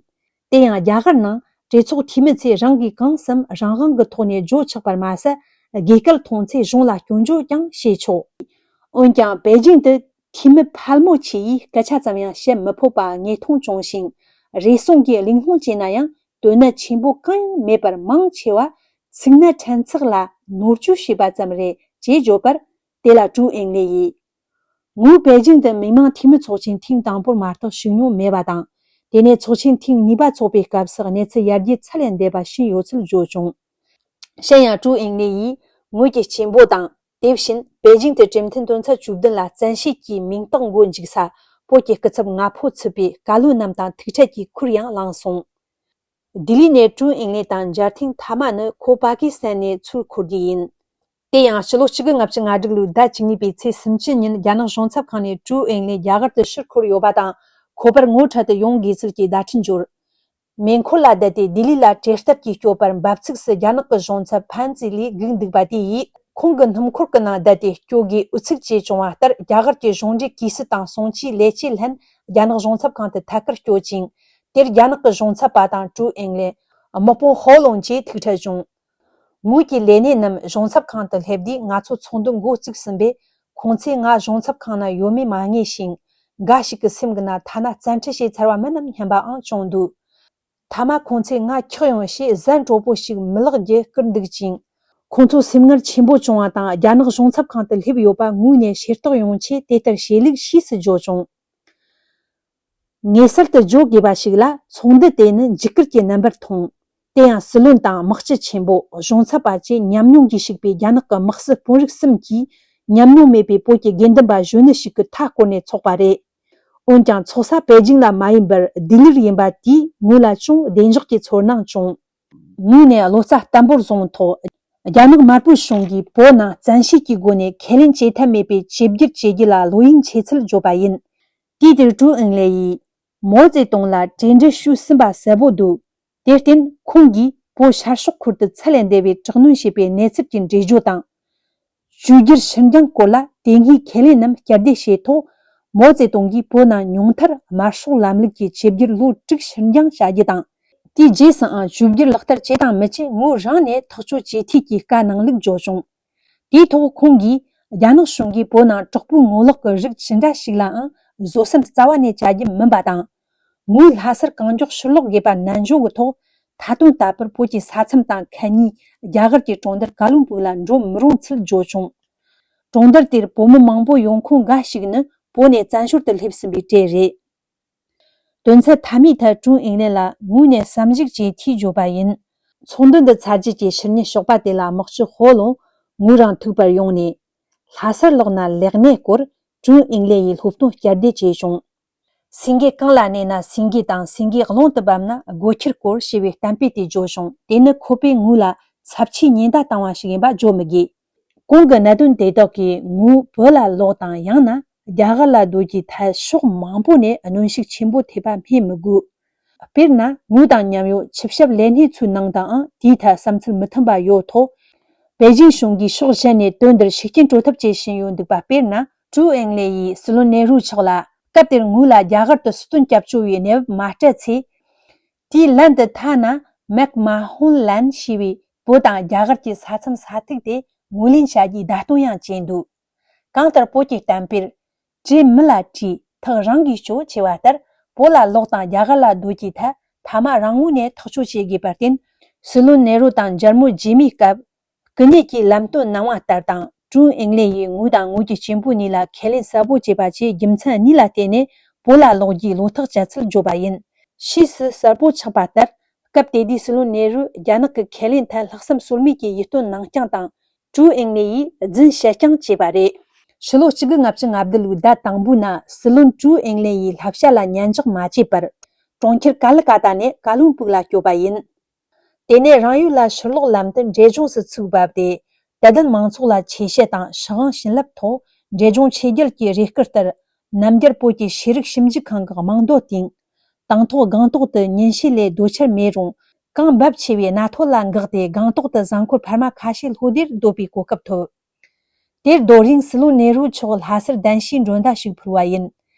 དེ་ཡང་རྒྱ་གར་ནང་གྲོས་ཚོགས་འཐུས་མི་ཚོས་རང་གིས་གང་བསམ་རང་དབང་གི་ཐོག་ནས་བརྗོད་ཆོག་པར་མ་ཟད། དགོས་གལ་མཐོང་ཚེ་གཞུང་ལ་སྐྱོན་བརྗོད་ཀྱང་བྱེད་ཆོག་འོན་ཀྱང་པེ་ཅིང་དུ་འཐུས་མི་ཕལ་མོ་ཆེ་ཡིས་སྐད་ཆ་ཙམ་ཡང་བཤད་མི་ཕོད་པ་ངེས་མཐོང་བྱུང་ཞིང་། རེ་ཟུང་གིས་གླེང་སློང་བྱས་ན་ཡང་དོན་གནད་ཆེན་པོ་གང་ཡང་མེད་པར་མང་ཆེ་བ་ཚིག་སྣ་ཕྲན་ཚེགས་ལ་ནོར་བཅོས་བྱས་པ་ཙམ་རེད་ཅེས་བརྗོད་པར། དེ་ལ་ཀྲུའུ་ཨིང་ལེ་ཡིས། ངོས་པེ་ཅིང་དུ་མི་དམངས་འཐུས་མི་ཚོགས་ཆེན་ཐེངས་དང་པོར་མ་གཏོགས་ཞུགས་མྱོང་མེད་པ་དང་། དེ་ནས་ཚོགས་ཆེན་ཐེངས་གཉིས་པ་འཚོགས་པའི་སྐབས་སུ་གནས་ཚུལ་ཡར་རྒྱས་ཚད་ལས་འདས་པ་ཕྱིན་ཡོད་ཚུལ་བརྗོད་བྱུང་། གཞན་ཡང་ཀྲུའུ་ཨིང་ལེ་ཡིས་ངོས་ཀྱི་གཅེན་པོ་དང་། དེ་བཞིན་པེ་ཅིང་དུ་གྲོས་མཐུན་དོན་ཚན་བཅུ་བདུན་ལ་བཙན་ཤེད་ཀྱིས་མིང་རྟགས་འགོད་འཇུག་ས། བོད་ཀྱི་སྐུ་ཚབ་ང་ཕོད་ཚུད་པའི་བཀའ་བློན་རྣམས་དང་ཐུག་འཕྲད་ཀྱིས་ཁུར་ཡང་བླངས་སོང་། ལྡི་ལི་ནས་ཀྲུའུ་ཨིང་ལེ་དང་མཇལ་ཐེངས་མཐའ་མ་ནི་ཁོ་པ་ཀི་སི་ཐན་ནས་ཚུར་འཁོར་རྒྱུ་ཡིན། དེ་ཡང་ཕྱི་ལོ་གཅིག་དགུ་ལྔ་བཅུ་ང་དྲུག་ལོའི་ཟླ་བཅུ་གཉིས་པའི་ཚེས་སུམ་ཅུ་ཉིན་རྒྱ་ནག་གཞུང་ཚབ་ཁང་ནས་ཀྲུའུ་ཨིང་ལེ་རྒྱ་གར་དུ་ཕྱིར་འཁོར་ཡོད་པ་དང་། ཁོ་པར་ངོ་འཕྲད་དུ་ཡོང་དགོས་ཚུལ་གྱི་བརྡ་འཕྲིན་འབྱོར། མེ་འཁོར་ལ་བསྡད་དེ་ལྡི་ལི་ལ་གྲོས་སྟབས་ཀྱིས་སྐྱོད་པར་འབབ་ཚུགས་སུ་རྒྱ་ནག་གི་གཞུང་ཚབ་ཕན་ཙི་ལིས་སྒུག་འདུག་པ་དེ་ཡིས། ཁོང་གི་སྣུམ་འཁོར་གྱི་ནང་བསྡད་དེ་སྐྱོད་དགོས་འུ་ཚུགས་བཅས་བྱུང་བ་ལྟར། རྒྱ་གར་གྱི་གཞུང་འབྲེལ་གུས་སུ་དང་སྲུང་བཅས་ལས་བྱེད་ལྷན་རྒྱ་ནག་གཞུང་ཚབ་ཁང་དུ་ཐད་ཀར་བསྐྱོད་ཅིང་། དེར་རྒྱ་ནག་གི་གཞུང་ཚབ་པ་དང་ཀྲུའུ་ཨིང་ལེ། དམག་དཔོན་ཧོ་ལུང་བཅས་ཐུག་འཕྲད་བྱུང་། ངོས་ཀྱི་ལས་སྣེ་རྣམས་གཞུང་ཚབ་ཁང་དུ་སླེབས་དུས། ང་ཚོ་ཚོགས་འདུ་འགོ་བཙུགས་ཟིན་པས། ཁོང་ཚོས་ང་གཞུང་ཚབ་ཁང་ན་ཡོད་མེད་མ་ངེས་ཤིང་། འགའ་ཞིག་གི་སེམས་ཀྱི་ནང་ཐ་ན་བཙན་ཁྲིད་བྱས་ཚར་བ་མིན་ནམ་སྙམ་པའང་བྱུང་འདུག་མཐའ་མ་ཁོང་ཚོས་ང་འཁྱགས་ཡོང་ཞེས་ཟན་དྲོ་པོ་ཞིག་མི་ལག་བརྒྱད་བསྐུར་འདུག་ཅིང་། ཁོང་ཚོ་སེམས་ངལ་ཆེན་པོ་བྱུང་བ་དང་། རྒྱ་ནག་གཞུང་ཚབ་ཁང་དུ་སླེབས་ཡོད་པ་ངོས་ནས་ཤེས་རྟོགས་ཡོང་ཆེད་དེ་ལྟར་བྱས་ལུགས་ཕྱིས་སུ་བརྗོད་བྱུང་། ངེས་གསལ་དུ་བརྗོད་དགོས་པ་ཞིག་ལ། ཚོགས་འདུ་དེ་ནི་འཇིགས་སྐུལ་གྱི་རྣམ་པར་མཐོང་། དེ་ཡང་སྲིད་བློན་དང་དམག་སྤྱི་ཆེན་པོ་གཞུང་ཚབ་པ་བཅས་ཉམས་མྱོང་གིས་ཕྱུག་པའི་རྒྱ་ནག་གི་དམག་སྲིད་དཔོན་རིགས་གསུམ་གྱིས་ཉམས་མྱོང་མེད་པའི་བོད་ཀྱི་དགེ་འདུན་པ་གཞོན་ནུ་ཞིག་གི་མཐའ་བསྐོར་ནས་ཚོགས་པ་རེད། འོན་ཀྱང་ཚོགས་ས་པེ་ཅིང་ལ་མ་ཡིན་པར་ལྡི་ལིར་ཡིན་པ་དེས་ངོས་ལ་ཅུང་བདེ་འཇགས་ཀྱི་ཚོར་སྣང་བྱུང་། ངོས་ནས་བློ་རྩ་བརྟན་པོར་བཟུང་ཐོག་རྒྱ་ནག་དམར་པོའི་གཞུང་གིས་བོད་ནང་བཙན་ཤེད་ཀྱི་སྒོ་ནས་ཁས་ལེན་བྱེད་ཐབས་མེད་པའི་བཅོས་བསྒྱུར་བྱེད་རྒྱུ་ལ་བློ་གཡེང་བྱེད་ཚུལ་བརྗོད་པ་ཡིན། དུས་དེར་ཀྲུའུ་ཨིང་ལེ་ཡིས་མའོ་ཙེ་ཏུང་ལ་གྲོས་འདྲི་ཞུས་ཟིན་པ་གསལ་པོ་འདུག་དེར་བརྟེན་ཁོང་གིས་བོད་ཤར་ཕྱོགས་ཁུལ་དུ་ཚད་ལས་འདས་པའི་དྲག་གནོན་བྱས་པའི་གནས་ཚུལ་གྱི་འགྲེལ་བརྗོད་དང་། བཅོས་བསྒྱུར་ཕྱིར་འགྱངས་སྐོར་ལ་དེ་སྔའི་ཁས་ལེན་རྣམས་བསྐྱར་ཟློས་བྱས་ཐོག་མའོ་ཙེ་ཏུང་གིས་བོད་ནང་ཉུང་མཐར་དམར་ཤོག་ལམ་ལུགས་ཀྱི་བཅོས་བསྒྱུར་ལོ་དྲུག་ཕྱིར་འགྱངས་བྱ་རྒྱུ་དང་། དེའི་རྗེས་སུའང་བཅོས་བསྒྱུར་ལག་བསྟར་བྱེད་དང་མི་བྱེད་ངོས་རང་ནས་ཐག་གཅོད་བྱེད་ཐུབ་ཀྱི་བཀའ་གནང་ལུགས་བརྗོད་བྱུང་། དེའི་ཐོག་ཁོང་གིས་རྒྱ་ནག་གཞུང་གིས་བོད་ནང་དྲག་པོའི་ངོ་ལོག་གི་རིགས་ཇི་འདྲ་ཞིག་ལའང་བཟོད་སེམས་རྩ་བ་ནས་བྱ་རྒྱུ་མིན་པ་དང་། ངོས་ལྷ་སར་གང་མགྱོགས་ཕྱིར་ལོག་དགོས་པ་ནན་འཇོག་གི་ཐོག་མཐའ་དོན་ལྟ་བུར་བོད་ཀྱི་ས་མཚམས་དང་ཁ་ཉེའི་རྒྱ་གར་གྱི་གྲོང་རྡལ་ཀ་ལོན་སྦུག་ལ་འགྲོ་མི་རུང་ཚུལ་བརྗོད་བྱུང་། གྲོང་རྡལ་དེར་བོད་མི་མང་པོ་ཡོང་ཁུངས་འགའ་ཞིག་ནི་བོད་ནས་བཙན་བྱོལ་དུ་སླེབས་ཟིན་པའི་གྲས་རེད། དོན་ཚན་མཐའ་མའི་ཐད་ཀྲུང་ཨིང་ལེ་ལ་ངོས་ནས་བསམ་གཞིག་བྱེད་ཐུས་བརྗོད་པ་ཡིན། ཚོགས་འདུ་འདི་ཚར་རྗེས་ཀྱི་ཕྱི་ཉིན་ཞོགས་པ་དེ་ལ་དམག་སྤྱི་ཧོ་ལུང་ངོས་རང་ཐུག་པར་ཡོང་ནས། ལྷ་སར་ལོག་ན་ལེགས་གནས་སྐོར་ཀྲུང་ཨིང་ལེ་ཡི་སློབ་སྟོན་བསྐྱར་ཟློས་བྱས་བྱུང་། སེང་གེ་གངས་ལ་གནས་ན་སེང་གེ་དང་སེང་གེ་རླུང་དུ་བབས་ན་སྒོ་ཁྱི་སྐོར་ཞེས་པའི་གཏམ་དཔེ་དེ་བརྗོད་བྱུང་། དེ་ནི་ཁོ་པས་ངོས་ལ་ཚབས་ཆེའི་ཉེན་བརྡ་བཏང་བ་ཞིག་ཡིན་པ་བརྗོད་མི་དགོས། གོང་གི་གནད་དོན་དེ་དག་གིས་ངོས་བོད་ལ་ལོག་དང་ཡང་ན་རྒྱ་གར་ལ་སྡོད་རྒྱུའི་ཐད་ཕྱོགས་མང་པོ་ནས་གནོན་ཤུགས་ཆེན་པོ་ཐེབས་པ་སྨོས་མི་དགོས། དཔེར་ན་ངོས་དང་མཉམ་ཡོད་ཆིབས་ཞབས་ལས་སྣེ་ཚོའི་ནང་དུའང་དེའི་ཐད་བསམ་ཚུལ་མི་མཐུན་པ་ཡོད་ཐོག་པེ་ཅིང་གཞུང་གིས་ཕྱོགས་གཞན་ནས་དོན་འདིར་ཤུགས་རྐྱེན་སྤྲོད་ཐབས་བྱེད་བཞིན་ཡོད་འདུག་པ། དཔེར་ན་ཀྲུའུ་ཨེང་ལེ་ཡིས་སྲིད་བློན་ནེ་རུ་མཆོག་ལ་སྐབས་དེར་ངོས་ལ་རྒྱ་གར་དུ་སྲིད་དོན་སྐྱབས་བཅོལ་བའི་གནས་བབ་མ་སྤྲད་ཚེ། དེའི་ལན་དུ་ཐ་ན་མེག་མ་ཧོན་ལན་ཞེས་པའི་བོད་དང་རྒྱ་གར་གྱི་ས་མཚམས་ས་ཐིག་དེ་ངོས་ལེན་བྱ་རྒྱུའི་བརྡ་སྟོན་ཡང་བྱས་འདུག་གང་ལྟར་བོད་ཀྱི་གཏམ་དཔེར། བྲེ་མི་ལ་བྲིས་ཐག་རང་གིས་གཅོད་ཅེས་པ་ལྟར། བོད་ལ་ལོག་དང་རྒྱ་གར་ལ་སྡོད་ཀྱི་ཐད་མཐའ་མ་རང་ངོས་ནས་ཐག་གཅོད་བྱེད་དགོས་པར་བརྟེན། སྲིད་བློན་ནེ་རུ་དང་མཇལ་མོལ་རྗེས་མའི་སྐབས། སྐུ་ཉིད་ཀྱི་ལམ་སྟོན་གནང་བ་ལྟར་དང་། ཀྲུའུ་ཨིང་ལེ་ཡིས་ངོས་དང་ངོས་ཀྱི་གཅེན་པོ་གཉིས་ལ་ཁས་ལེན་གསལ་པོ་བྱས་པ་བཅས་རྒྱུ་མཚན་གཉིས་ལ་བརྟེན་ནས་བོད་ལ་ལོག་རྒྱུའི་བློ་ཐག་བཅད་ཚུལ་བརྗོད་པ་ཡིན། ཕྱིས་སུ་གསལ་པོ་ཆགས་པ་ལྟར། སྐབས་དེ་དུས་སྲིད་བློན་ནེ་རུས་རྒྱ་ནག་གི་ཁས་ལེན་ཐད་ལྷག་བསམ་ཟོལ་མེད་ཀྱི་ཡིད་རྟོན་གནང་རྐྱང་དང་། ཀྲུའུ་ཨིང་ལེ་ཡིས་རྫུན་བཤད་རྐྱང་བྱས་པ་རེད། ཕྱི་ལོ་གཅིག་དགུ་ལྔ་བཅུ་ང་བདུན་ལོའི་ཟླ་དང་པོའི་ནང་སྲིད་བློན་ཀྲུའུ་ཨིང་ལེ་ཡིས་བསླབ་བྱ་ལ་ཉན་འཇོག་མ་བྱས་པར། གྲོང་ཁྱེར་ཀ་ལི་ཀ་ཏ་ནས་ཀ་ལོན་སྦུག་ལ་བསྐྱོད་པ་ཡིན། དེ་ནས་རང་ཡུལ་ལ་ཕྱིར་ལོག་ལམ་དུ་འབྲས་ལྗོངས་སུ་ཚུགས་བབས་ཏེ། དད་ལྡན་མང་ཚོགས་ལ་ཆེ་བཤད་དང་ཕྱི་དབང་བྱིན་རླབས་ཐོག་འབྲས་ལྗོངས་ཆོས་རྒྱལ་གྱི་རེ་སྐུལ་ལྟར། རྣམ་རྒྱལ་བོད་ཀྱི་ཤེས་རིག་ཞིབ་འཇུག་ཁང་གི་རྨང་རྡོ་བཏིང་། དང་ཐོག་སྒང་ཏོག་ཏུ་ཉིན་ཤས་ལས་སྡོད་འཆར་མེད་རུང་། གངས་འབབ་ཆེ་བའི་གནའ་ཐོ་ལ་འགགས་ཏེ། སྒང་ཏོག་ཏུ་གཟའ་འཁོར་འཕར་མ་ཁ་ཤས་ལྷོ་སྡེར་སྡོད་པའི་གོ་སྐབས་ཐོབ། དེར་སྡོད་རིང་སྲིད་བློན་ནེ་རུ་མཆོག་ལྷ་སར་གདན་ཞུའི་མགྲོན་བརྡ་ཞིག་ཕུལ་བ་ཡིན།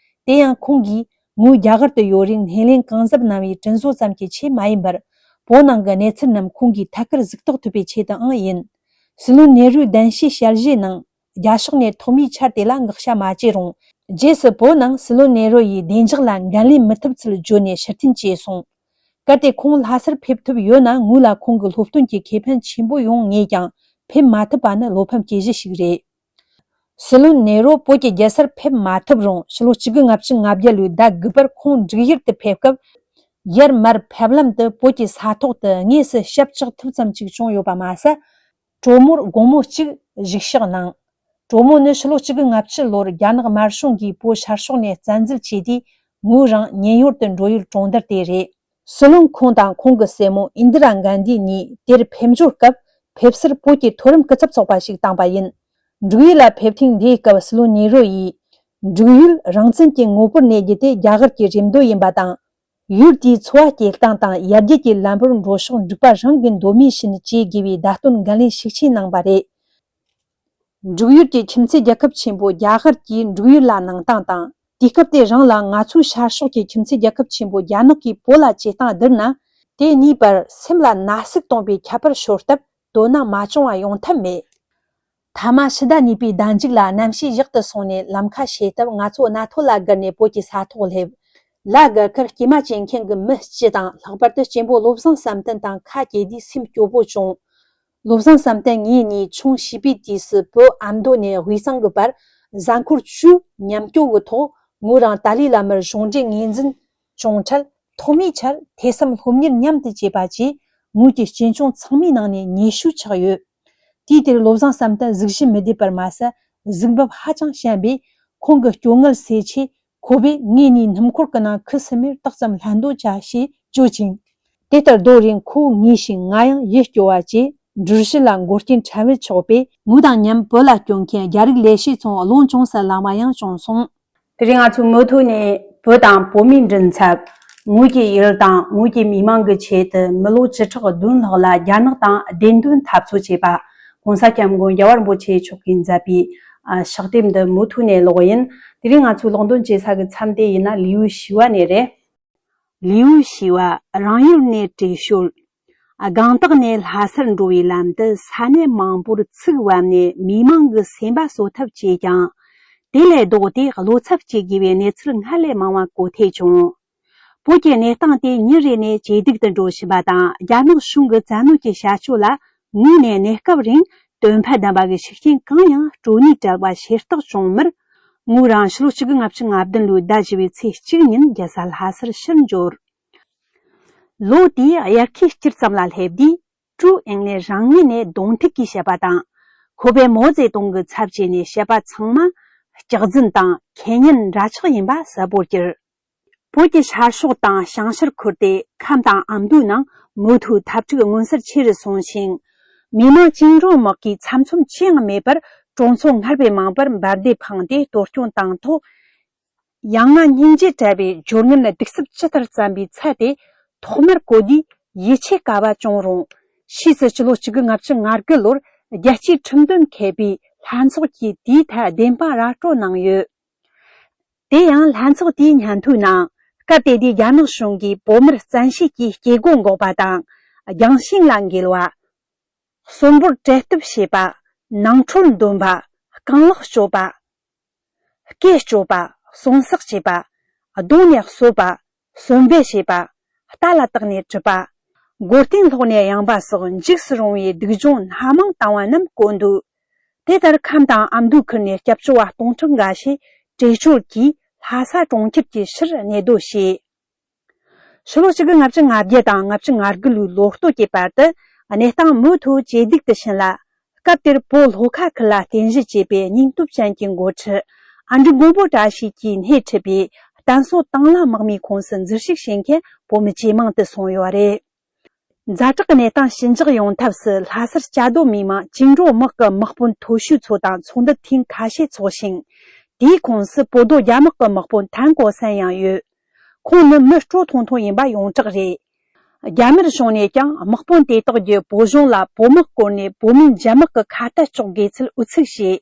དེ་ཡང་ཁོང་གིས་ངོས་རྒྱ་གར་དུ་ཡོད་རིང་སྣེ་ལེན་གང་ཟབ་གནང་བའི་དྲིན་གཟོ་ཙམ་གྱི་ཆེད་མ་ཡིན་པར། བོད་ནང་གི་གནས་ཚུལ་རྣམས་ཁོང་གིས་ཐད་ཀར་གཟིགས་རྟོག་ཐུབ་པའི་ཆེད་དུའང་ཡིན། སྲིད་བློན་ནེ་རུའི་གདན་ཞུའི་ཞལ་བཞེས་ནང་རྒྱ་ཕྱོགས་ནས་ཐོག་མའི་ཆར་དེ་ལ་བསྔགས་བཤད་མ་བྱས་རུང་། རྗེས་སུ་བོད་ནང་སྲིད་བློན་ནེ་རུ་ཡི་བདེ་འཇགས་ལ་འགན་ལེན་མི་ཐུབ་ཚུལ་བརྗོད་ནས་ཕྱིར་འཐེན་བྱས་སོང་། གལ་ཏེ་ཁོང་ལྷ་སར་ཕེབས་ཐུབ་ཡོད་ན། ངོས་ལ་ཁོང་གི་སློབ་སྟོན་གྱི་ཁེ་ཕན་ཆེན་པོ་ཡོང་ངེས་ཀྱང་། ཕེབས་མ་ཐུབ་པ་ནི་བློ་ཕམ་སྐྱེ་གཞི་ཞིག་རེད། སྲིད་བློན་ནེ་རུ་བོད་ཀྱི་རྒྱལ་སར་ཕེབས་མ་ཐུབ་རུང་། ཕྱི་ལོ་གཅིག་དགུ་ལྔ་བཅུ་ང་བརྒྱད་ལོའི་ཟླ་དགུ་པར་ཁོང་འབྲུག་ཡུལ་དུ་ཕེབས་སྐབས། ཡར་མར་ཕེབས་ལམ་དུ་བོད་ཀྱི་ས་ཐོག་ཏུ་དངོས་སུ་ཞབས་བཅགས་ཐུབ་ཙམ་ཅིག་བྱུང་ཡོད་པ་མ་ཟད། གྲོ་མོར་དགོང་མོ་གཅིག་བཞུགས་ཞག་གནང་། གྲོ་མོ་ནི་ཕྱི་ལོ་གཅིག་དགུ་ལྔ་བཅུ་ལོར་རྒྱ་ནག་དམར་གཞུང་གིས་བོད་ཤར་ཕྱོགས་ནས་བཙན་འཛུལ་བྱས་དུས། ངོས་རང་ཉེན་གཡོལ་དུ་འགྲོ་ཡུལ་གྲོང་རྡལ་དེ་རེད། སྲིད་བློན་ཁོང་དང་ཁོང་གི་སྲས་མོ་ཨིན་དི་ར་གྷན་དྷི་གཉིས་དེར་ཕེབས་འབྱོར་སྐབས། ཕེབས་བསུར་བོད་ཀྱི་མཐོ་རིམ་སྐུ་ཚབ་ཚོགས་པ་ཞིག་བཏང་པ་ཡིན། འབྲུག་ཡུལ་ལ་ཕེབས་ཐེངས་འདིའི་སྐབས་སྲིད་བློན་ནེ་རུ་ཡིས། འབྲུག་ཡུལ་རང་བཙན་གྱི་ངོ་བོར་གནས་རྒྱུ་དེ་རྒྱ་གར་གྱི་རེ་འདོད་ཡིན་པ་དང་། ཡུལ་དེའི་འཚོ་བ་སྐྱེལ་སྟངས་དང་ཡར་རྒྱས་ཀྱི་ལམ་བུར་འགྲོ་ཕྱོགས་འབྲུག་པ་རང་གི་འདོད་མོས་བཞིན་བྱེད་དགོས་པའི་བརྡ་སྟོན་འགན་ལེན་ཤུགས་ཆེ་གནང་པ་རེད། འབྲུག་ཡུལ་གྱི་ཁྱིམ་མཚེས་རྒྱལ་ཁབ་ཆེན་པོ་རྒྱ་གར་གྱིས་འབྲུག་ཡུལ་ལ་གནང་སྟངས་དང་། དུས་སྐབས་དེ་རང་ལ་ང་ཚོའི་ཤར་ཕྱོགས་ཀྱི་ཁྱིམ་མཚེས་རྒྱལ་ཁབ་ཆེན་པོ་རྒྱ་ནག་གིས་བོད་ལ་བྱེད་སྟངས་བསྡུར་ན། དེ་གཉིས་བར་སེམས་ལ་ན་ཟུག་གཏོང་བའི་ཁྱད་པར་ཤོར་སྟབས། དོ་སྣང་མ་བྱུང་བ་ཡོང་ཐབས་མེད། མཐའ་མ་ཕྱི་ཟླ་གཉིས་པའི་ཟླ་མཇུག་ལ་གནམ་གཤིས་ཡག་ཏུ་སོང་ནས་ལམ་ཁ་ཕྱེ་སྟབས། ང་ཚོ་གནའ་ཐོ་ལ་བརྒལ་ནས་བོད་ཀྱི་ས་ཐོག་སླེབས། ལ་དགའ་ཁར་སྐྱེས་མ་སྐྱེས་མཁན་གྱི་མི་སྤྱི་དང་། ལྷག་པར་དུ་གཅེན་པོ་བློ་བཟང་བསམ་གཏན་དང་ཁ་གྱེས་དུས་སེམས་སྐྱོ་པོ་བྱུང་། བློ་བཟང་བསམ་གཏན་ངེད་གཉིས་ཆུང་བྱིས་པའི་དུས་སུ་བོད་ཨ་མདོ་ནས་དབུས་གཙང་གི་བར་གཟའ་འཁོར་བཅུའི་མཉམ་སྐྱོད་ཀྱི་ཐོག་ངོས་རང་ཏཱ་ལའི་བླ་མར་གཞུང་འབྲེལ་ངོས་འཛིན་ གྱོང་ཁྲལ། ཐོག་མའི་ཆར་ཐེ་ཚོམ་སློབ་གཉེར་མཉམ་དུ་བྱས་པ་བཅས་ངོས་ཀྱི་གཅེན་གཅུང་ཚང་མའི་ནང་ནས་ཉེ་ཤོས་ཆགས་ཡོད། དུས་དེར་བློ་བཟང་བསམ་གཏན་གཟུགས་གཞི་མི་བདེ་བར་མ་ཟད། གཟུགས་འབུབ་ཧ་ཅང་ཞན་པས། ཁོང་གི་སྐྱོ་ངལ་སེལ་ཆེད་ཁོ་པས་ངེད་གཉིས་སྣུམ་འཁོར་གྱི་ནང་ཁུ་སིམ་མེར་ཏོག་ཙམ་ལྷན་དུ་བཅའ་ཞེས་བརྗོད་ཅིང་། དེ་ལྟར་རྡོ་རིང་ཁོ་ངུས་ཤིང་ང་ཡང་ཡིད་སྐྱོ་བ་བཅས་འགྲུལ་བཞུད་ལ་འགོག་རྐྱེན་ཕྲན་བུ་ཆགས་པས། ངུ་དང་མཉམ་བོད་ལ་སྐྱོད་མཁན་རྒྱ་རིགས་ལས་བྱེད་ཚོ་རླུང་བྱུང་ས་ལ་མ་ཡང་བྱུང་སོང་། དེ་རིང་ང་ཚོ་མུ་མཐུད་ནས་བོད་དང་བོད་མིའི་མགྲིན་ཚབ། ངོས་ཀྱི་ཡུལ་དང་ངོས་ཀྱི་མི་མང་གི་ཆེད་དུ་མི་ལོ་བཅུ་ཕྲག་བདུན་ལྷག་ལ་རྒྱ་ནག་དང་བདེན་དོན་འཐབ་རྩོད་བྱས་པ། ྋགོང་ས་ྋསྐྱབས་མགོན་རྒྱལ་བ་རིན་པོ་ཆེ་མཆོག་གིས་མཛད་པའི་ཕྱག་དེབ་འདི་མུ་མཐུད་ནས་ཀློག་ཡིན། དེ་རིང་ང་ཚོའི་ཀློག་འདོན་བྱེད་ས་གི་མཚམས་དེ་ཡིན་ན་ལིའུ་ཞི་བ་ནས་རེད། ལིའུ་ཞི་བ། རང་ཡུལ་ནས་བྲོས་བྱོལ། སྒང་ཏོག་ནས་ལྷ་སར་འགྲོ་བའི་ལམ་དུ་ས་གནས་མང་པོར་ཚིག་བབས་ནས་མི་མང་གི་སེམས་པ་གསོ་ཐབས་བྱས་ཀྱང་། དེ་ལས་ལྡོག་སྟེ་བློ་འཚབ་སྐྱེ་དགོས་པའི་གནས་ཚུལ་སྔར་ལས་མང་བ་གོ་ཐོས་བྱུང་། བོད་ཀྱི་གནས་སྟངས་དེ་ཉིན་རེ་ནས་ཇེ་སྡུག་ཏུ་འགྲོ་བཞིན་པ་དང་། རྒྱ་ནག་གཞུང་གི་བཙན་གནོན་གྱི་བྱ་སྤྱོད་ལ་ངོས་ནས་གནས་སྐབས་རིང་དོན་ཕན་ལྡན་པ་གི་ཤུགས་རྐྱེན་གང་ཡང་སྤྲོད་ནུས་བྲལ་བ་ཤེས་རྟོགས་བྱུང་མུར། ངོས་རང་ཕྱི་ལོ་ཆིག་སྟོང་དགུ་བརྒྱ་ལྔ་བཅུ་ང་བདུན་ལོའི་ཟླ་བཞི་བའི་ཚེས་གཅིག་ཉིན་རྒྱལ་ས་ལྷ་སར་ཕྱིར་འབྱོར། ལོ་དེའི་དབྱར་ཁའི་དཀྱིལ་ཙམ་ལ་སླེབས་དུས། ཀྲུའུ་ཨིང་ནས་རང་ངོས་ནས་གདོང་ཐུག་གིས་བཤད་པ་དང་། ཁོ་པས་མའོ་ཙེ་ཏུང་གི་ཚབ་བྱས་ནས་བཤད་པ་ཚང་མ་སྐྱག་རྫུན་དང་ཁེ་ཉིན་འདྲ་ཆགས་ཡིན་པ་གསལ་པོར་གྱུར། བོད་ཀྱི་ཤར་ཕྱོགས་དང་བྱང་ཤར་ཁུལ་ཏེ་ཁམས་དང་ཨ་མདོའི་ནང་མུ་མཐུད་འཐབ་འཁྲུག་མངོན་གསལ་ཆེ་རུ་སོང་ཞིང་། མི་དམངས་བཅིངས་འགྲོལ་དམག་གིས་ཚབ་མཚམས་ཅི་ཡང་མེད་པར་གྲོང་ཚོ་སྔར་བས་མང་པར་འབར་མདེལ་འཕངས་ཏེ་གཏོར་སྐྱོན་བཏང་ཐོག། ཡང་ང་སྙིང་རྗེ་བྲལ་བའི་སྦྱོར་ངན་གདུག་རྩུབ་ཇི་ལྟར་བརྩམས་པའི་ཚད་དེ་ཐོག་མར་གོ་དུས་ཡིད་ཆེས་དཀའ་བ་བྱུང་རུང་། ཕྱིས་སུ་ཕྱི་ལོ་ཆིག་སྟོང་དགུ་བརྒྱ་ལྔ་བཅུ་ང་དགུ་ལོར་རྒྱལ་སྤྱིའི་ཁྲིམས་དོན་མཁས་པའི་ལྷན་ཚོགས་ཀྱིས་དེའི་ཐད་བདེན་དཔང་ར་སྤྲོད་གནང་ཡོད། དེ་ཡང་ལྷན་ཚོགས་དེའི་སྙན་ཐོའི་ནང་སྐབས་དེ་དུས་རྒྱ་ནག་གཞུང་གིས་བོད་མིར་བཙན་ཤེད་ཀྱིས་སྐྱེ་སྒོ་འགོག་པ་དང་། རྒྱང་ཤིང་ལ་འགེལ་བ། གསོན་པོར་བྲེལ་གཏུབ་བྱེད་པ། ནང་ཁྲོལ་འདོན་པ། རྐང་ལག་གཅོད་པ། སྐེ་གཅོད་པ། གསོན་སྲེག་བྱེད་པ། རྡུང་ནས་གསོད་པ། གསོན་སྦས་བྱེད་པ། རྟ་ལ་བཏགས་ནས་དྲུད་པ། མགོ་རྟིང་སློག་ནས་གཡང་པ་སོགས་འཇིགས་སུ་རུང་བའི་སྡུག་སྦྱོང་སྣ་མང་བཏང་བ་རྣམས་བཀོད་འདུག་དེ་ལྟར་ཁམས་དང་ཨ་མདོའི་ཁུལ་ནས་སྐྱབས་བཅོལ་བ་སྟོང་ཕྲག་འགའ་ཞིག་བྲོས་བྱོལ་གྱིས་ལྷ་ས་གྲོང་ཁྱེར་གྱི་ཕྱིར་གནས་སྡོད་བྱས། ཕྱི་ལོ་ཆིག་སྟོང་དགུ་བརྒྱ་ལྔ་བཅུ་ང་བརྒྱད་དང་ལྔ་བཅུ་ང་དགུ་ལོའི་ལོ་སྟོད་ཀྱི་བར་དུ་གནས་སྟངས་མུ་མཐུད་ཇེ་སྡུག་ཏུ་ཕྱིན་ལ། སྐབས་དེར་བོད་ལྷོ་ཁ་ཁུལ་ལ་རྟེན་གཞི་བྱས་པའི་སྙིང་སྟོབས་ཅན་གྱི་འགོ་ཁྲིད་ཨ་འབྲུག་མགོན་པོ་བཀྲ་ཤིས་ཀྱིས་སྣེ་ཁྲིད་པའི་བསྟན་སྲོལ་དང་བླངས་དམག་མིའི་ཁོངས་སུ་འཛུལ་ཞུགས་བྱེད་མཁན་བོད་མི་ཇེ་མང་དུ་སོང་ཡོད་རེད། ཛ་དྲག་གི་གནས་སྟངས་ཞི་འཇགས་ཡོང་ཐབས་སུ་ལྷ་སར་བཅའ་སྡོད་མི་མང་བཅིངས་འགྲོལ་དམག་གི་དམག་དཔོན་མཐོ་ཤོས་ཚོ་དང་ཚོགས་འདུ་ཐེངས་ཁ་ཤས་འཚོགས་ཤིང་། དེའི་ཁོངས་སུ་བོད་རྡོ་རྒྱ་དམག་གི་དམག་དཔོན་ཐན་ཀོ་སན་ཡང་ཡོད། ཁོང་ནི་མི་སྤྲོ་ཐུང་ཐུང་ཡིན་པ་ཡོངས་གྲགས་རེད། རྒྱ་དམར་གཞུང་ནས་ཀྱང་དམག་དཔོན་དེ་དག་གིས་བོད་གཞུང་ལ་བོད་དམག་བསྐོར་ནས་བོད་མིའི་འཇབ་དམག་གི་ཁ་གཏད་གཅོག་དགོས་ཚུལ་ཨུ་ཚུགས་བྱས།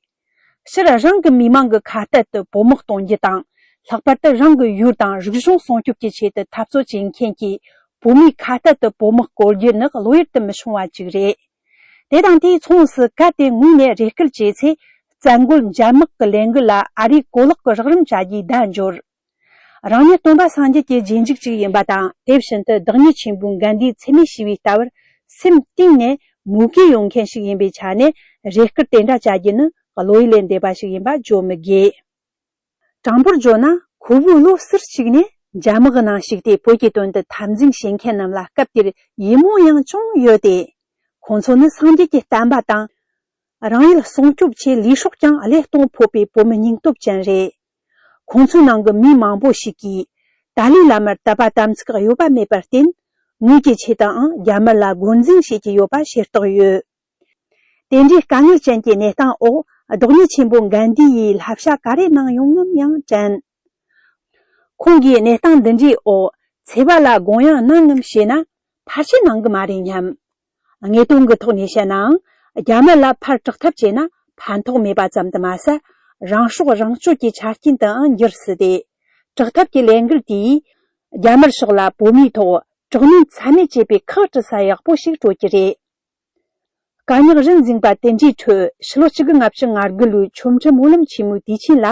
སྤྱིར་རང་གི་མི་མང་གི་ཁ་གཏད་དུ་བོད་དམག་གཏོང་རྒྱུ་དང་། ལྷག་པར་དུ་རང་གི་ཡུལ་དང་རིག་གཞུང་སྲུང་སྐྱོབ་ཀྱི་ཆེད་དུ་འཐབ་རྩོད་བྱེད་མཁན་གྱིས་བོད་མིའི་ཁ་གཏད་དུ་བོད་དམག་བསྐོར་རྒྱུ་ནི་བློ་ཡུལ་དུ་མི་ཤོང་བ་ཅིག་རེད། དེ་དང་དེའི་མཚུངས་སུ་གལ་ཏེ་ངོས་ནས་རེ་སྐུལ་བྱས་ཚེ། བཙན་རྒོལ་འཇབ་དམག་གི་ལས་འགུལ་ལ་ཨ་རིའི་གོ་ལག་གི་རགས་རིམ་བྱ་རྒྱུའི་བརྡ་འབྱོར། རང་ཉིད་སྟོན་པ་སངས་རྒྱས་ཀྱི་རྗེས་འཇུག་ཅིག་ཡིན་པ་དང་། དེ་བཞིན་དུ་བདག་ཉིད་ཆེན་པོའི་གན་དྷིའི་འཚེ་མེད་ཞི་བའི་ལྟ་བར་སེམས་གཏིང་ནས་མོས་གུས་ཡོད་མཁན་ཞིག་ཡིན་པའི་ཆ་ནས། རེ་སྐུལ་དེ་འདྲ་བྱ་རྒྱུ་ནི་བློ་ཡུལ་ལས་འདས་པ་ཞིག་ཡིན་པ་བརྗོད་མི་དགོས། དྲང་པོར་བརྗོད་ན། ཁོ་བོའི་བློ་ཟུར་གཅིག་ནས་འཇབ་དམག་གི་ནང་ཞུགས་ཏེ་བོད་ཀྱི་དོན་དུ་འཐབ་འཛིང་བྱེད་མཁན་རྣམས་ལ་སྐབས་དེར་ཡིད་སྨོན་ཡང་ཅུང་ཡོད་དེ། ཁོང་ཚོ་ནི་སངས་རྒྱས་ཀྱི་བསྟན་པ་དང་། རང་ཡུལ་སྲུང་སྐྱོབ་ཆེད་ལུས་སྲོག་ཀྱང་བློས་གཏོང་ཕོད་པའི་བོད་མི་སྙིང་སྟོབས་ཅན་རེད། ཁོང་ཚོའི་ནང་གི་མི་མང་པོ་ཞིག་གིས། ཏཱ་ལའི་བླ་མར་དད་པ་དམ་ཚིག་གཡོ་བ་མེད་པར་བརྟེན། ངོས་ཀྱི་ཆེད་དུའང་རྒྱ་དམར་ལ་རྒོལ་འཛིང་བྱེད་ཀྱི་ཡོད་པ་ཤེས་རྟོགས་ཡོད། དེ་འདྲའི་དཀའ་ངལ་ཅན་གྱི་གནས་སྟངས་འོག་བདག་ཉིད་ཆེན་པོ་གན་དྷི་ཡིས་བསླབ་བྱ་ག་རེ་གནང་ཡོང་ངམ་ཡང་དྲན། ཁོང་གིས་གནས་སྟངས་འདི་འདྲའི་འོག་འཚེ་བ་ལ་དགོངས་ཡངས་གནང་ངམ་ཞེ་ན། ཕལ་ཆེར་གནང་གི་མ་རེད་སྙམ། དངོས་དོན་གྱི་ཐོག་ནས་བཤད་ནའང་། རྒྱ་དམར་ལ་ཕར་དྲག་འཐབ་བྱས་ན་ཕན་ཐོགས་མེད་པ་ཙམ་དུ་མ་ཟད། རང་སྲོག་རང་གཅོད་ཀྱི་ཆ་རྐྱེན་དུའང་འགྱུར་སྲིད་དེ། དྲག་འཐབ་ཀྱི་ལས་འགུལ་དེས་རྒྱ་དམར་ཕྱོགས་ལ་བོད་མིའི་ཐོག་དྲག་གནོན་ཚད་མེད་བྱེད་པའི་ཁག་དཀྲི་ས་ཡག་པོ་ཞིག་སྤྲོད་ཀྱི་རེད། དཀའ་རྙོག་རིམ་འཛིངས་པ་དེ་འདྲའི་ཁྲོད། ཕྱི་ལོ་ཆིག་སྟོང་དགུ་བརྒྱ་ང་དགུ་ལོའི་ཆོས་ཁྲིམས་སྨོན་ལམ་ཆེན་མོའི་དུས་ཆེན་ལ།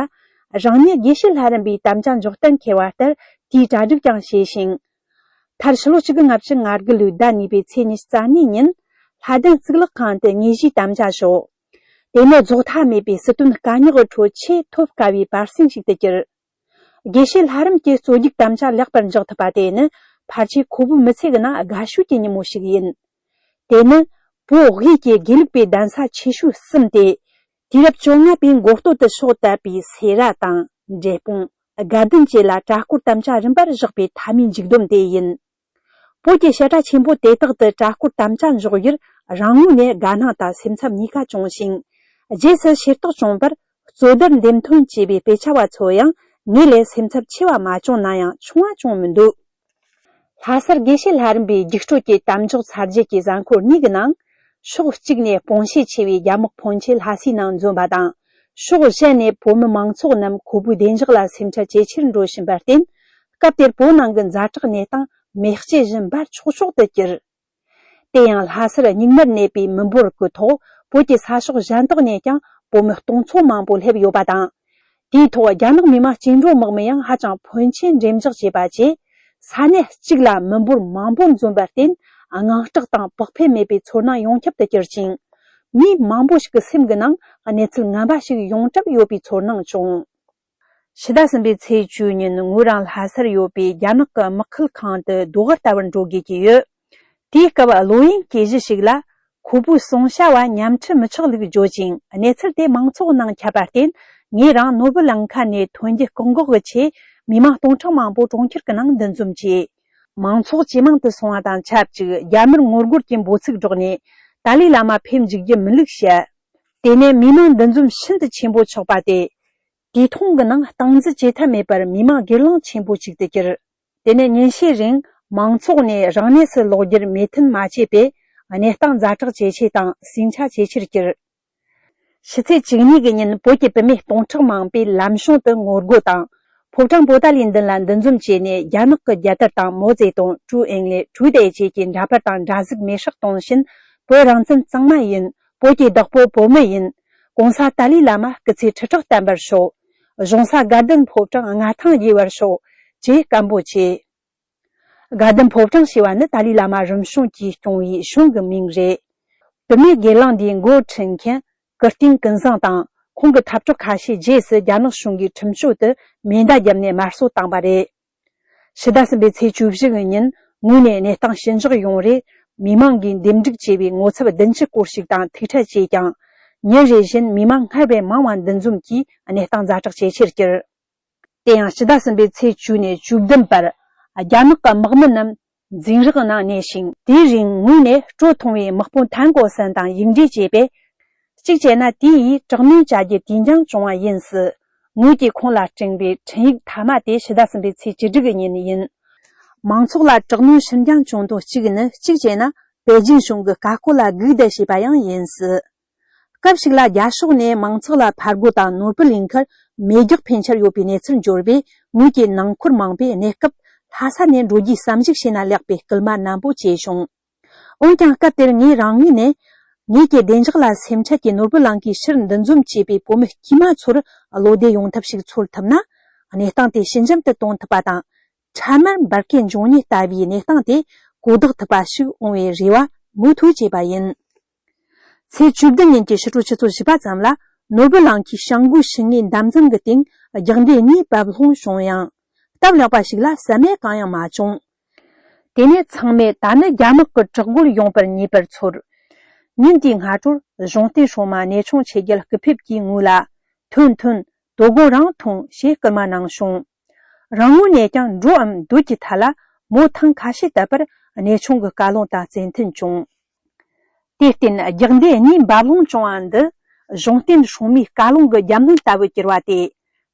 རང་ཉིད་དགེ་བཤེས་ལྷ་རམས་པའི་དམ་བཅའ་འཇོག་གཏན་འཁེལ་བ་ལྟར་དེའི་གྲ་སྒྲིག་ཀྱང་བྱས་ཤིང་། མཐར་ཕྱི་ལོ་ཆིག་སྟོང་དགུ་བརྒྱ་ང་དགུ་ལོའི་ཟླ་གཉིས་པའི་ཚེས་ཉི་ཤུ་རྩ་གཉིས་ཉིན། ལྷ་ལྡན་གཙུག་ལག་ཁང་དུ་དངོས་གཞིའི་དམ་བཅའ་བཞག་དེ་ནི་རྫོགས་མཐའ་མེད་པའི་སྲིད་དོན་དཀའ་རྙོག་གི་ཁྲོད་ཆེས་ཐོབ་དཀའ་བའི་བར་གསེང་ཞིག་ཏུ་གྱུར། དགེ་བཤེས་ལྷ་རམས་ཀྱི་རྩོད་རྒྱུགས་དམ་བཅའ་ལེགས་པར་འཇགས་ཐུབ་པ་དེ་ནི་ཕལ་ཆེར་ཁོ་བོའི་མི་ཚེ་གི་ནང་དགའ་ཤོས་ཀྱི་ཉིན་མོ་ཞིག་ཡིན། དེ་ནི་བོད་དབུས་ཀྱི་དགེ་ལུགས་པའི་གདན་ས་ཆེ་ཤོས་གསུམ་སྟེ། དུས་རབས་བཅོ་ལྔ་པའི་འགོ་སྟོད་དུ་ཕྱོགས་བཏབ་པའི་སེ་ར་དང་འབྲས་སྤུངས། དགའ་ལྡན་བཅས་ལ་གྲྭ་སྐོར་དམ་བཅའ་རིམ་པར་བཞག་པའི་མཐའ་མའི་མཇུག་སྡོམ་དེ་ཡིན། བོད་ཀྱི་བཤད་གྲྭ་ཆེན་པོ་དེ་དག་ཏུ་གྲྭ་སྐོར་དམ་བཅའ་འཇོག་ཡུལ་རང་ངོས་ནས་དགའ་སྣང་དང་སེམས་འཚབ་གཉིས་ཀ་བྱུང་ཞིང་། རྗེས་སུ་ཤེས་རྟོགས་བྱུང་བར་རྩོད་བརྡར་འདེམས་ཐོན་བྱས་པའི་དཔེ་ཆ་བ་ཚོ་ཡང་ངེད་ལས་སེམས་འཚབ་ཆེ་བ་མ་བྱུང་ན་ཡང་ཆུང་བ་བྱུང་མི་འདུག་ལྷ་སར་དགེ་བཤེས་ལྷ་རམས་པའི་རྒྱུགས་སྤྲོད་ཀྱི་དམ་འཇོག་ཚར་རྗེས་ཀྱི་གཟའ་འཁོར་གཉིས་ཀྱི་ནང་། ཕྱོགས་གཅིག་ནས་སྤོང་ཤེད་ཆེ་བའི་རྒྱ་མག་ཕོན་ཆེ་ལྷ་སའི་ནང་འཛོམས་པ་དང་། ཕྱོགས་གཞན་ནས་བོད་མི་མང་ཚོགས་རྣམས་ཁོ་བོའི་བདེ་འཇགས་ལ་སེམས་ཁྲལ་ཇེ་ཆེར་འགྲོ་བཞིན་པར་བརྟེན། སྐབས་དེར་བོད་ནང་གི་ཛ་དྲག་གནས་སྟངས་མེ་ལྕེ་བཞིན་འབར་ཆོག་ཆོག་ཏུ་གྱུར། དེ་ཡང་ལྷ་སར་སྙིགས་མར་གནས་པའི་མི་འབོར་གྱི་ཐོག་བོད་ཀྱི་ས་ཕྱོགས་གཞན་དག་ནས་ཀྱང་བོད་མི་སྟོང་ཚོ་མང་པོ་སླེབས་ཡོད་པ་དང་། དེའི་ཐོག་རྒྱ་ནག་མི་དམངས་སྐྱིད་འགྲོ་དམག་མི་ཡང་ཧ་ཅང་ཕོན་ཆེན་འགྲེམས་འཇོག་བྱས་པ་བཅས། ས་གནས་གཅིག་ལ་མི་འབོར་མང་པོ་འཛོམས་པར་བརྟེན། དངངས་སྐྲག་དང་བག་ཕེབས་མེད་པའི་ཚོར་སྣང་ཡོངས་ཁྱབ་ཏུ་གྱུར་ཅིང་། མི་མང་པོ་ཞིག་གི་སེམས་ཀྱི་ནང་གནས་ཚུལ་ངན་པ་ཞིག་ཡོང་གྲབས་ཡོད་པའི་ཚོར་སྣང་བྱུང་། ཕྱི་ཟླ་གསུམ་པའི་ཚེས་བཅུ་ཉིན་ངོས་རང་ལྷ་སར་ཡོད་པའི་རྒྱ་ནག་གི་དམག་ཁུལ་ཁང་དུ་ཟློས་གར་ལྟ་བར་འགྲོ་དགོས་ཀྱི་ཡོད། དེའི་སྐབས་བློ་ཡིན་སྐད་གཞི་ཞིག་ལ། ཁོ་བོའི་གསུང་བྱ་བ་ཉམས་ཁྲི་མི་ཆག་ལུགས་བརྗོད་ཅིང་གནས་ཚུལ་དེ་མང་ཚོགས་ནང་ཁྱབ་པར་བརྟེན། ངོས་རང་ནོར་བུ་ལམ་ཁ་ནས་ཐོན་རྒྱུ་བཀག་འགོག་གི་ཆེད། མི་མང་སྟོང་ཕྲག་མང་པོ་གྲོང་ཁྱེར་གྱི་ནང་འདུ་འཛོམས་བྱས། མང་ཚོགས་ཇེ་མང་དུ་སོང་བ་དང་ཆབས་ཅིག་རྒྱ་མིར་ངོ་རྒོལ་གྱི་འབོད་ཚིག་སྒྲོག་ནས། ཏཱ་ལའི་བླ་མ་ཕེབས་འཇུག་རྒྱུ་མི་ལུགས་བཤད། དེ་ནས་མི་མང་འདུ་འཛོམས་ཤིན་ཏུ་ཆེན་པོ་ཆགས་པ་སྟེ། དུས་ཐུང་གི་ནང་སྟངས་འཛིན་བྱེད་ཐབས་མེད་པར་མི་མང་སྒེར་ལངས་ཆེན་པོ་ཞིག་ཏུ་གྱུར། དེ་ནས་ཉིན་ཤས་རིང་མང་ཚོགས་ནས་རང་གནས་སུ་ལོག་རྒྱུར་མོས་མཐུན་མ་བྱས་པས། གནས་སྟངས་ཛ་དྲག་ཇེ་ཆེ་དང་ཟིང་ཆ་ཇེ་ཆེར་གྱུར། ཕྱི་ཚེས་བཅུ་གཉིས་ཀྱི་ཉིན་བོད་ཀྱི་བུད་མེད་སྟོང་ཕྲག་མང་པོས་ལམ་གཤོང་དུ་ངོ་རྒོལ་དང་། ཕོ་བྲང་པོ་ཏཱ་ལའི་མདུན་ལ་འདུ་འཛོམས་བྱས་ནས། རྒྱ་ནག་གི་རྒྱལ་དར་དང་། མའོ་ཙེ་ཏུང་། ཀྲུའུ་ཨེང་ལེ། ཀྲུའུ་ཏེ་བཅས་ཀྱི་འདྲ་པར་དང་འདྲ་གཟུགས་མེར་སྲེག་གཏོང་བཞིན། བོད་རང་བཙན་གཙང་མ་ཡིན། བོད་ཀྱི་བདག་པོ་བོད་མི་ཡིན། གོང་ས་ཏཱ་ལའི་བླ་མ་སྐུ་ཚེ་ཁྲི་ཕྲག་བརྟན་པར་ཤོག་གཞུང་ས་དགའ་ལྡན་ཕོ་བྲང་མངའ་ཐང་རྒྱས་པར་ཤོག་ཅེས་སྐད་འབོད་བྱས། དགའ་ལྡན་ཕོ་བྲང་ཞེས་པ་ནི་ཏཱ་ལའི་བླ་མ་རིམ་བྱོན་གྱིས་སྐྱོང་བའི་གཞུང་གི་མིང་རེད། བུད་མེད་སྒེར་ལངས་འདིའི་འགོ་ཁྲིད་མཁན་ཀིརྟིན་ཀུན་བཟང་དང་། ཁོང་གི་འཐབ་གྲོགས་ཁ་ཤས་རྗེས་སུ་རྒྱ་ནག་གཞུང་གིས་ཁྲིམས་གཅོད་དུ་མེ་མདའ་བརྒྱབ་ནས་དམར་གསོད་བཏང་བ་རེད། ཕྱི་ཟླ་གསུམ་པའི་ཚེས་བཅུ་བཞི་གི་ཉིན་ངོས་ནས་གནས་སྟངས་ཞི་འཇགས་ཡོང་རེ། མི་མང་གིས་འདེམས་སྒྲུག་བྱས་པའི་ངོ་ཚབ་བདུན་ཅུ་སྐོར་ཞིག་དང་ཐུག་འཕྲད་བྱས་ཀྱང་། ཉིན་རེ་བཞིན་མི་མང་སྔར་བས་མང་བ་འདུ་འཛོམས་ཀྱིས་གནས་སྟངས་ཛ་དྲག་ཇེ་ཆེར་གྱུར། དེ་ཡང་ཕྱི་ཟླ་གསུམ་པའི་ཚེས་བཅུ་ནས་བཅུ་བདུན་བར། རྒྱ་ནག་གི་དམག་མི་རྣམས་འཛིང་རགས་ནང་གནས་ཤིང་། དེའི་རིང་ངོས་ནས་སྤྲོ་ཐུང་བའི་དམག་དཔོན་ཐན་གོ་སན་དང་ཡིག་འབྲེལ་བྱས་པས། གཅིག་བྱས་ན་དེ་ཡིས་དྲག་གནོན་བྱ་རྒྱུ་དུས་འགྱངས་བྱུང་བ་ཡིན་སྲིད། ངོས་ཀྱིས་ཁོང་ལ་སྤྲིངས་པའི་འཕྲིན་ཡིག་མཐའ་མ་དེ་ཕྱི་ཟླ་གསུམ་པའི་ཚེས་བཅུ་དྲུག་གི་ཉིན་ཡིན། མང་ཚོགས་ལ་དྲག་གནོན་ཕྱིར་འགྱངས་བྱུང་དོན་གཅིག་ནི། གཅིག་བྱས་ན་པེ་ཅིན་གཞུང་གི་བཀའ་བཀོད་ལ་སྒུག་བསྡད་བྱས་པ་ཡང་ཡིན་སྲིད། སྐབས་ཤིག་ལ་རྒྱ་ཕྱོགས་ནས་མང་ཚོགས་ལ་ཕར་རྒོལ་དང་ནོར་བུ་གླིང་ཁར་མེ་རྒྱག་འཕེན་འཆར་ཡོད་པའི་གནས་ཚུལ་འབྱོར་བས། ངོས་ཀྱི་ནང་འཁོར་མང་པོས་གནས་སྐབས་ལྷ་ས་ནས་འགྲོ་རྒྱུའི་བསམ་གཞིགས་བྱས་ན་ལེགས་པའི་སྐུལ་མ་རྣམ་པོ་བྱས་བྱུང་། འོན་ཀྱང་སྐབས་དེར་ངས་རང་ངོས་ནས། ངེད་ཀྱི་བདེ་འཇགས་ལ་སེམས་ཁྲལ་གྱིས་ནོར་བུ་གླིང་ཁའི་ཕྱིར་འདུ་འཛོམས་བྱས་པའི་བོད་མི་དཀྱུས་མ་ཚོར་བློ་བདེ་ཡོང་ཐབས་ཤིག་འཚོལ་ཐུབ་ན། གནས་སྟངས་དེ་ཞི་འཇམ་དུ་གཏོང་ཐུབ་པ་དང་། འཕྲལ་མར་འབར་གས་འབྱུང་ཉེན་ལྟ་བུའི་གནས་སྟངས་དེ་གོ་བརྡ་ཐུབ་པ་ཞིག་འོང་བའི་རེ་བ་མུ་མཐུད་བྱས་པ་ཡིན། ཚེས་བཅུ་བདུན་ཉིན་གྱི་ཕྱི་དྲོ་ཆུ་ཚོད་བཞི་པ་ཙམ་ལ། ནོར་བུ་གླིང་ཁའི་བྱང་སྒོའི་ཤིང་སྔའི་འདབ་འཛུམ་གྱི་སྟེང་རྒྱག་འདེད་གཉིས་བབས་ལྷུང་བྱུང་ཡང་། སྟབས་ལེགས་པ་ཞིག་ལ་ཟ་མ་གང་ཡང་མ་བྱུང་། དེ་ནས་ཚང་མས་ད་ནི་རྒྱ་དམག་གི་དྲག་རྒོལ་ཡོང་པར་ངེས་པར་ཚོར། ཉིན་དེའི་སྔ་དྲོར་གཞུང་བསྟེན་སྲུང་མ་གནས་ཆུང་ཆེད་རྒྱལ་སྐུ་ཕེབས་ཀྱིས་ངོས་ལ། ཐོན་ཐོན། དོ་དགོང་རང་འཐུང་ཞེས་སྐུལ་མ་གནང་བྱུང་། རང་ངོས་ནས་ཀྱང་འགྲོ་འམ་སྡོད་ཀྱི་ཐད་ལ་མོ་ཐང་ཁ་ཤས་བཏབ་པར་གནས་ཆུང་གི་བཀའ་ལུང་དང་བརྩི་མཐུན་བྱུང་། དེར་བརྟེན་རྒྱག་འདེད་གཉིས་འབབ་ལྷུང་བྱུང་བ་འདི་གཞུང་བསྟེན་སྲུང་མའི་བཀའ་ལུང་གི་རྒྱབ་སྣོན་ལྟ་བུ་གྱུར་བ་སྟེ།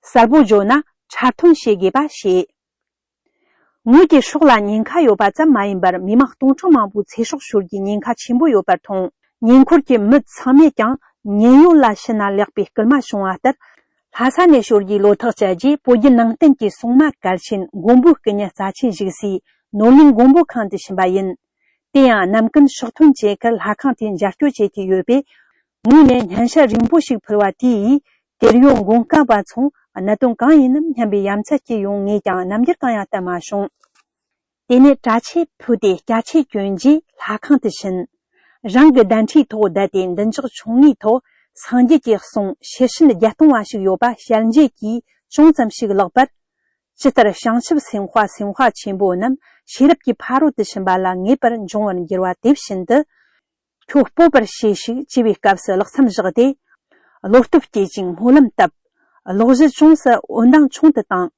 གསལ་པོ་བརྗོད་ན་འཁྲབ་སྟོན་བྱེད་དགོས་པ་ཞེས། ངོས་ཀྱི་སྲོག་ལ་ཉེན་ཁ་ཡོད་པ་ཙམ་མ་ཡིན་པར་མི་མང་སྟོང་ཕྲག་མང་པོའི་ཚེ་སྲོག་ཤོར་རྒྱུའི་ཉེན་ཁ་ཆེན་པོ་ཡོད་པར་མཐོང་། ཉེ་འཁོར་གྱི་མི་ཚང་མས་ཀྱང་ཉེན་གཡོལ་ལ་ཕྱིན་ན་ལེགས་པའི་སྐུལ་མ་བྱུང་བ་ལྟར། ལྷ་ས་ནས་ཤོར་རྒྱུའི་བློ་ཐག་བཅད་རྗེས་བོད་བརྒྱུད་ནང་བསྟན་གྱི་སྲུང་མ་གལ་ཆེན་མགོན་པོའི་སྐུ་བརྙན་རྩ་ཆེན་བཞུགས་སའི་ནོར་གླིང་མགོན་པོ་ཁང་དུ་ཕྱིན་པ་ཡིན། དེ་ཡང་གནམ་གུན་ཕྱོགས་ཐོན་བྱེད་ཁར་ལྷ་ཁང་དེ་མཇལ་སྐྱོར་བྱེད་ཀྱི་ཡོད་པས། ངོས་ནས་སྙན་ཞུ་རིང་པོ་ཞིག་ཕུལ་བ་དེ་ཡིས་དེར་ཡོད་མགོན་སྐབས་པ་ཚོར་གནད་དོན་གང་ཡིན་ནམ་སྙམ་པའི་ཡ་མཚན་སྐྱེས་ཡོང་། ངས་ཀྱང་རྣམ་འགྱུར་གང་ཡང་བསྟན་མ་བྱུང་། དེ་ནས་གྲྭ་ཆས་ཕུད་དེ་སྐྱ་ཆས་གྱོན་རྗེས་ལྷ་ཁང་དུ་ཕྱིན། རང་གི་གདན་ཁྲིའི་ཐོག་བསྡད་དེ་མདུན་ཅོག་ཆུང་ངུའི་ཐོག་སངས་རྒྱས་ཀྱི་གསུང་ཤེར་ཕྱིན་བརྒྱད་སྟོང་བ་ཞིག་ཡོད་པ་ཞལ་འབྱེད་ཀྱིས་ཅུང་ཙམ་ཞིག་བཀླགས་པར། ཇི་ལྟར་བྱང་ཆུབ་སེམས་དཔའ་སེམས་དཔའ་ཆེན་པོ་རྣམས་ཤེས་རབ་ཀྱི་ཕ་རོལ་ཏུ་ཕྱིན་པ་ལ་ངེས་པར་འབྱུང་བར་འགྱུར་བ་དེ་བཞིན་དུ། ཁྱོད་སྤོབས་པར་བྱོས་ཤིག་ཅེས་པའི་སྐབས་སུ་ལྷག་བསམ་བཞག་སྟེ། བློ་སྟོབས་བསྐྱེད་ཅིང་སྨོན་ལམ་བཏབ། བློ་གཞི་ཅུང་ཟད་འོད་མདངས་ཆུང་དུ་བཏང་།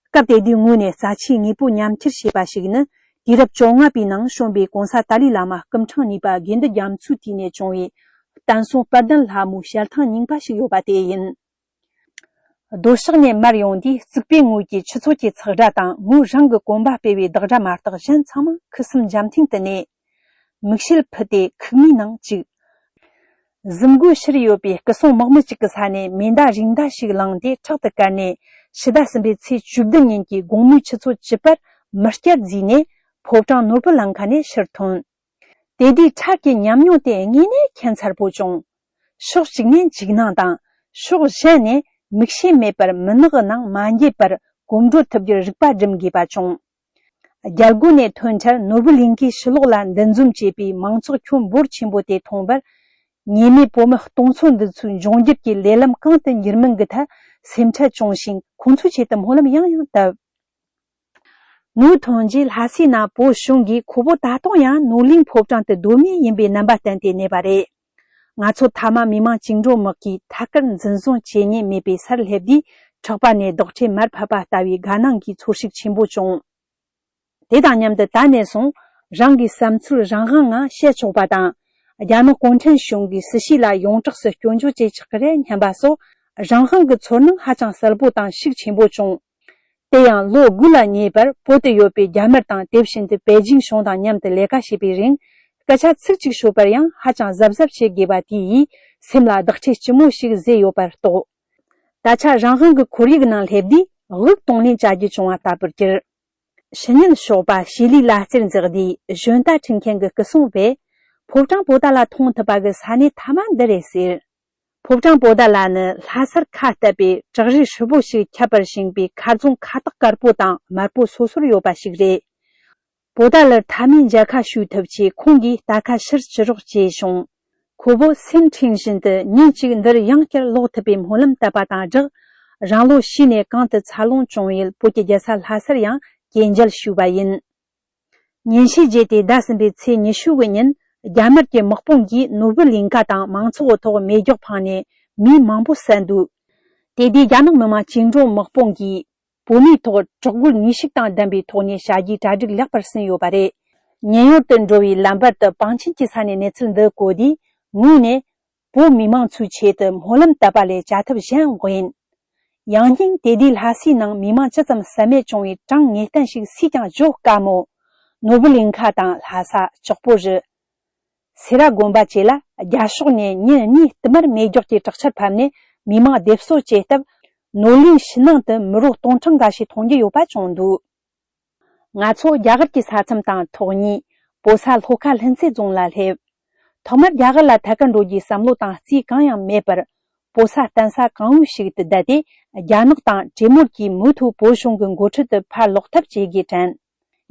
སྐབས་དེ་དུས་ངོས་ནས་རྩ་ཆེའི་དངོས་པོ་ཉམས་ཁྱེར་བྱས་པ་ཞིག་ནི། དུས་རབས་བཅོ་ལྔ་པའི་ནང་བྱོན་པའི་གོང་ས་ཏཱ་ལའི་བླ་མ་སྐུ་ཕྲེང་གཉིས་པ་དགེ་འདུན་རྒྱ་མཚོའི་དུས་ནས་བྱུང་བའི་བསྟན་སྲུང་དཔལ་ལྡན་ལྷ་མོའི་ཞལ་ཐང་རྙིང་པ་ཞིག་ཡོད་པ་དེ་ཡིན། རྡོ་ཤག་ནས་མར་ཡོང་དུས་རྩིག་པའི་ངོས་ཀྱི་ཆུ་ཚོད་ཀྱི་ཚག་སྒྲ་དང་ངོས་རང་གི་གོམ་པ་སྤོས་པའི་བདག་སྒྲ་མ་གཏོགས་གཞན་ཚང་མ་ཁུ་སིམ་འཇམ་ཐིང་དུ་གནས། མིག་ཤེལ་ཕུད་དེ་ཁུག་མའི་ནང་བཅུག་གཟིམ་སྒོའི་ཕྱིར་ཡོད་པའི་སྐུ་སྲུང་དམག་མི་གཅིག་གི་ས་ནས་མེ་མདའ་རེག་མདའ་ཞིག་བླངས་ཏེ་ཕྲག་ཏུ་བཀལ་ནས། ཕྱི་ཟླ་གསུམ་པའི་ཚེས་བཅུ་བདུན་ཉིན་གྱི་དགོང་མོའི་ཆུ་ཚོད་བཅུ་པར་མི་བསྐྱར་བརྫིས་ནས་ཕོ་བྲང་ནོར་བུ་ལང་ཁ་ནས་ཕྱིར་ཐོན། དེ་དུས་ཁྲག་གི་ཉམས་མྱོང་དེ་དངོས་གནས་ཁྱད་མཚར་པོ་བྱུང་། ཕྱོགས་གཅིག་ནས་འཇིགས་སྣང་དང་། ཕྱོགས་གཞན་ནས་མིག་ཤེས་མེད་པར་མུན་ནག་ནང་མ་འགྱེལ་བར་གོམ་བགྲོད་ཐུབ་རྒྱུར་རིག་པ་སྒྲིམ་དགོས་པ་བྱུང་། རྒྱལ་སྒོ་ནས་ཐོན་འཕྲལ་ནོར་བུ་གླིང་ཁའི་ཕྱི་ལོགས་ལ་འདུ་འཛོམས་བྱས་པའི་མང་ཚོགས་ཁྱོན་འབོར་ཆེན་པོ་དེ་མཐོང་བར། ཉེས་མེད་བོད་མི་སྟོང་ཚོ་འདི་ཚོའི་འབྱུང་འགྱུར་གྱི་ལས་ལམ་གང་དུ་འགྱུར་མིན་གྱི་ཐད་སེམས་ཁྲལ་བྱུང་ཞིང་། ཁོང་ཚོའི་ཆེད་དུ་སྨོན་ལམ་ཡང་ཡང་བཏབ། ངོས་ཐོན་རྗེས་ལྷ་སའི་ནང་བོད་གཞུང་གིས་ཁོ་བོ་ད་དུང་ཡང་ནོར་གླིང་ཕོ་བྲང་དུ་སྡོད་མུས་ཡིན་པའི་རྣམ་པ་བསྟན་ཏེ་གནས་པ་རེད། ང་ཚོ་མཐའ་མ་མི་དམངས་བཅིངས་འགྲོལ་དམག་གིས་ཐད་ཀར་འཛིན་བཟུང་བྱེད་ཉེན་མེད་པའི་སར་སླེབས་དུས། ཁྲག་པ་ནས་རྡོག་ཁྲེས་མར་ཕབ་པ་ལྟ་བུའི་དགའ་སྣང་གི་ཚོར་ཤུགས་ཆེན་པོ་བྱུང་། དེ་དང་མཉམ་དུ་ད་ནས་བཟུང་རང་གི་བསམ་ཚུལ་རང་དབང་ངང་བཤད་ཆོག་པ་དང་། རྒྱ་ནག་གུང་ཁྲན་གཞུང་གིས་སྲིད་བྱུས་ལ་ཡོངས་གྲགས་སུ་སྐྱོན་བརྗོད་བྱེད་ཆོག་གི་རེད་སྙམ་པ་སོགས་རང་དབང་གི་ཚོར་སྣང་ཧ་ཅང་གསལ་པོ་དང་ཤུགས་ཆེན་པོ་བྱུང་། དེ་ཡང་ལོ་དགུ་ལ་ཉེ་བར་བོད་དུ་ཡོད་པའི་རྒྱ་དམར་དང་། དེ་བཞིན་དུ་པེ་ཅིང་གཞུང་དང་མཉམ་དུ་ལས་ཀ་བྱེད་པའི་རིང་། སྐད་ཆ་ཚིག་གཅིག་ཤོད་པར་ཡང་ཧ་ཅང་གཟབ་གཟབ་བྱེད་དགོས་པ་དེ་ཡིས་སེམས་ལ་བདག་ཁྲེལ་ལྕི་མོ་ཞིག་བཟོས་ཡོད་པར་རྟོགས། ད་ཆ་རང་དབང་གི་ཁོར་ཡུག་ནང་སླེབས་དུས་དབུགས་གཏོང་ལེན་བྱ་རྒྱུ་བྱུང་བ་ལྟ་བུར་གྱུར། ཕྱི་ཉིན་ཞོགས་པ་ཤེས་ལི་ལ་རྩེར་འཛེགས་དུས་གཞོན་རྟ་ཁྲིད་མཁན་གྱི་སྐུ་སྲུང་བས། ཕོ་བྲང་པོ་ཏཱ་ལ་མཐོང་ཐུབ་པ་གི་ས་གནས་མཐའ་མ་འདི་རེད་ཟེར། ཕོ་བྲང་པོ་ཏཱ་ལ་ནི་ལྷ་སར་ཁ་གཏད་པའི་བྲག་རི་ཧྲིལ་པོ་ཞིག་ཁྱབ་པར་བཞེངས་པའི་མཁར་རྫོང་ཁ་དོག་དཀར་པོ་དང་དམར་པོ་སོ་སོར་ཡོད་པ་ཞིག་རེད། པོ་ཏཱ་ལར་མཐའ་མའི་མཇལ་ཁ་ཞུ་ཐབས་ཆེད་ཁོང་གིས་རྟ་ཁ་ཕྱིར་ཅི་རོགས་བྱས་བྱུང་། ཁོ་བོ་སེམས་འཁྲེང་བཞིན་དུ་ཉིན་གཅིག་འདིར་ཡང་བསྐྱར་ལོག་ཐུབ་པའི་སྨོན་ལམ་བཏབ་པ་དང་སྦྲགས། རང་ལོ་བྱས་ནས་གང་དུ་འཚར་ལོངས་བྱུང་ཡུལ་བོད་ཀྱི་རྒྱལ་ས་ལྷ་སར་ཡང་གྱེས་མཇལ་ཞུས་པ་ཡིན། ཉིན་ཤས་རྗེས་ཏེ་ཟླ་གསུམ་པའི་ཚེས་ཉི་ཤུ་དགུ་ཉིན་རྒྱ་དམར་གྱི་དམག་དཔུང་གིས་ནོར་བུ་གླིང་ཁ་དང་མང་ཚོགས་ཐོག་མེ་སྒྱོགས་འཕངས་ནས་མི་མང་པོ་བསད་འདུག་དེ་དུས་རྒྱ་ནག་མི་དམངས་བཅིངས་འགྲོལ་དམག་དཔུང་གིས་བོད་མིའི་ཐོག་དྲག་རྒོལ་ནུས་ཤུགས་དང་ལྡན་པའི་ཐོག་ནས་བྱ་རྒྱུའི་གྲ་སྒྲིག་ལེགས་པར་ཟིན་ཡོད་པ་རེད། ཉེན་གཡོལ་དུ་འགྲོ་བའི་ལམ་བར་དུ་བང་ཆེན་གྱི་ས་ནས་གནས་ཚུལ་འདི་གོ་དུས་ངོས་ནས། བོད་མི་མང་ཚོའི་ཆེད་དུ་སྨོན་ལམ་བཏབ་པ་ལས་བྱ་ཐབས་གཞན་དབང་ཡིན། ཡང་སྙིང་དེ་དུས་ལྷ་སའི་ནང་མི་མང་ཅི་ཙམ་བསད་རྨས་བྱུང་བའི་གྲངས་ངེས་གཏན་ཞིག་སུས་ཀྱང་བརྗོད་དཀའ་མོད། ནོར་བུ་གླིང་ཁ་དང་ལྷ་ས་ལྕགས་པོ་རི། སེ་ར་དགོན་པ་བཅས་ལ་རྒྱ་ཕྱོགས་ནས་ཉིན་གཉིས་བསྟུད་མར་མེ་སྒྱོགས་ཀྱི་དྲག་ཆར་ཕབ་ནས་མི་མང་སྡེབ་གསོད་བྱས་སྟབས། ནོར་གླིང་ཕྱི་ནང་དུ་མི་རོ་སྟོང་ཕྲག་འགའ་ཞིག་མཐོང་རྒྱུ་ཡོད་པ་བྱུང་འདུག་ང་ཚོ་རྒྱ་གར་གྱི་ས་མཚམས་དང་ཐོག་གཉིས། བོད་ས་ལྷོ་ཁ་ལྷུན་རྩེ་རྫོང་ལ་སླེབས། ཐོག་མར་རྒྱ་གར་ལ་ཐད་ཀར་འགྲོ་རྒྱུའི་བསམ་བློ་དང་རྩིས་གང་ཡང་མེད་པར། བོད་ས་བརྟེན་ས་གང་བོ་ཞིག་ཏུ་བསྡད་དེ། རྒྱ་ནག་དང་གྲོས་མོལ་གྱིས་མུ་མཐུད་བོད་གཞུང་གི་འགོ་ཁྲིད་དུ་ཕར་ལོག་ཐབས་བྱེད་དགོས་དྲན།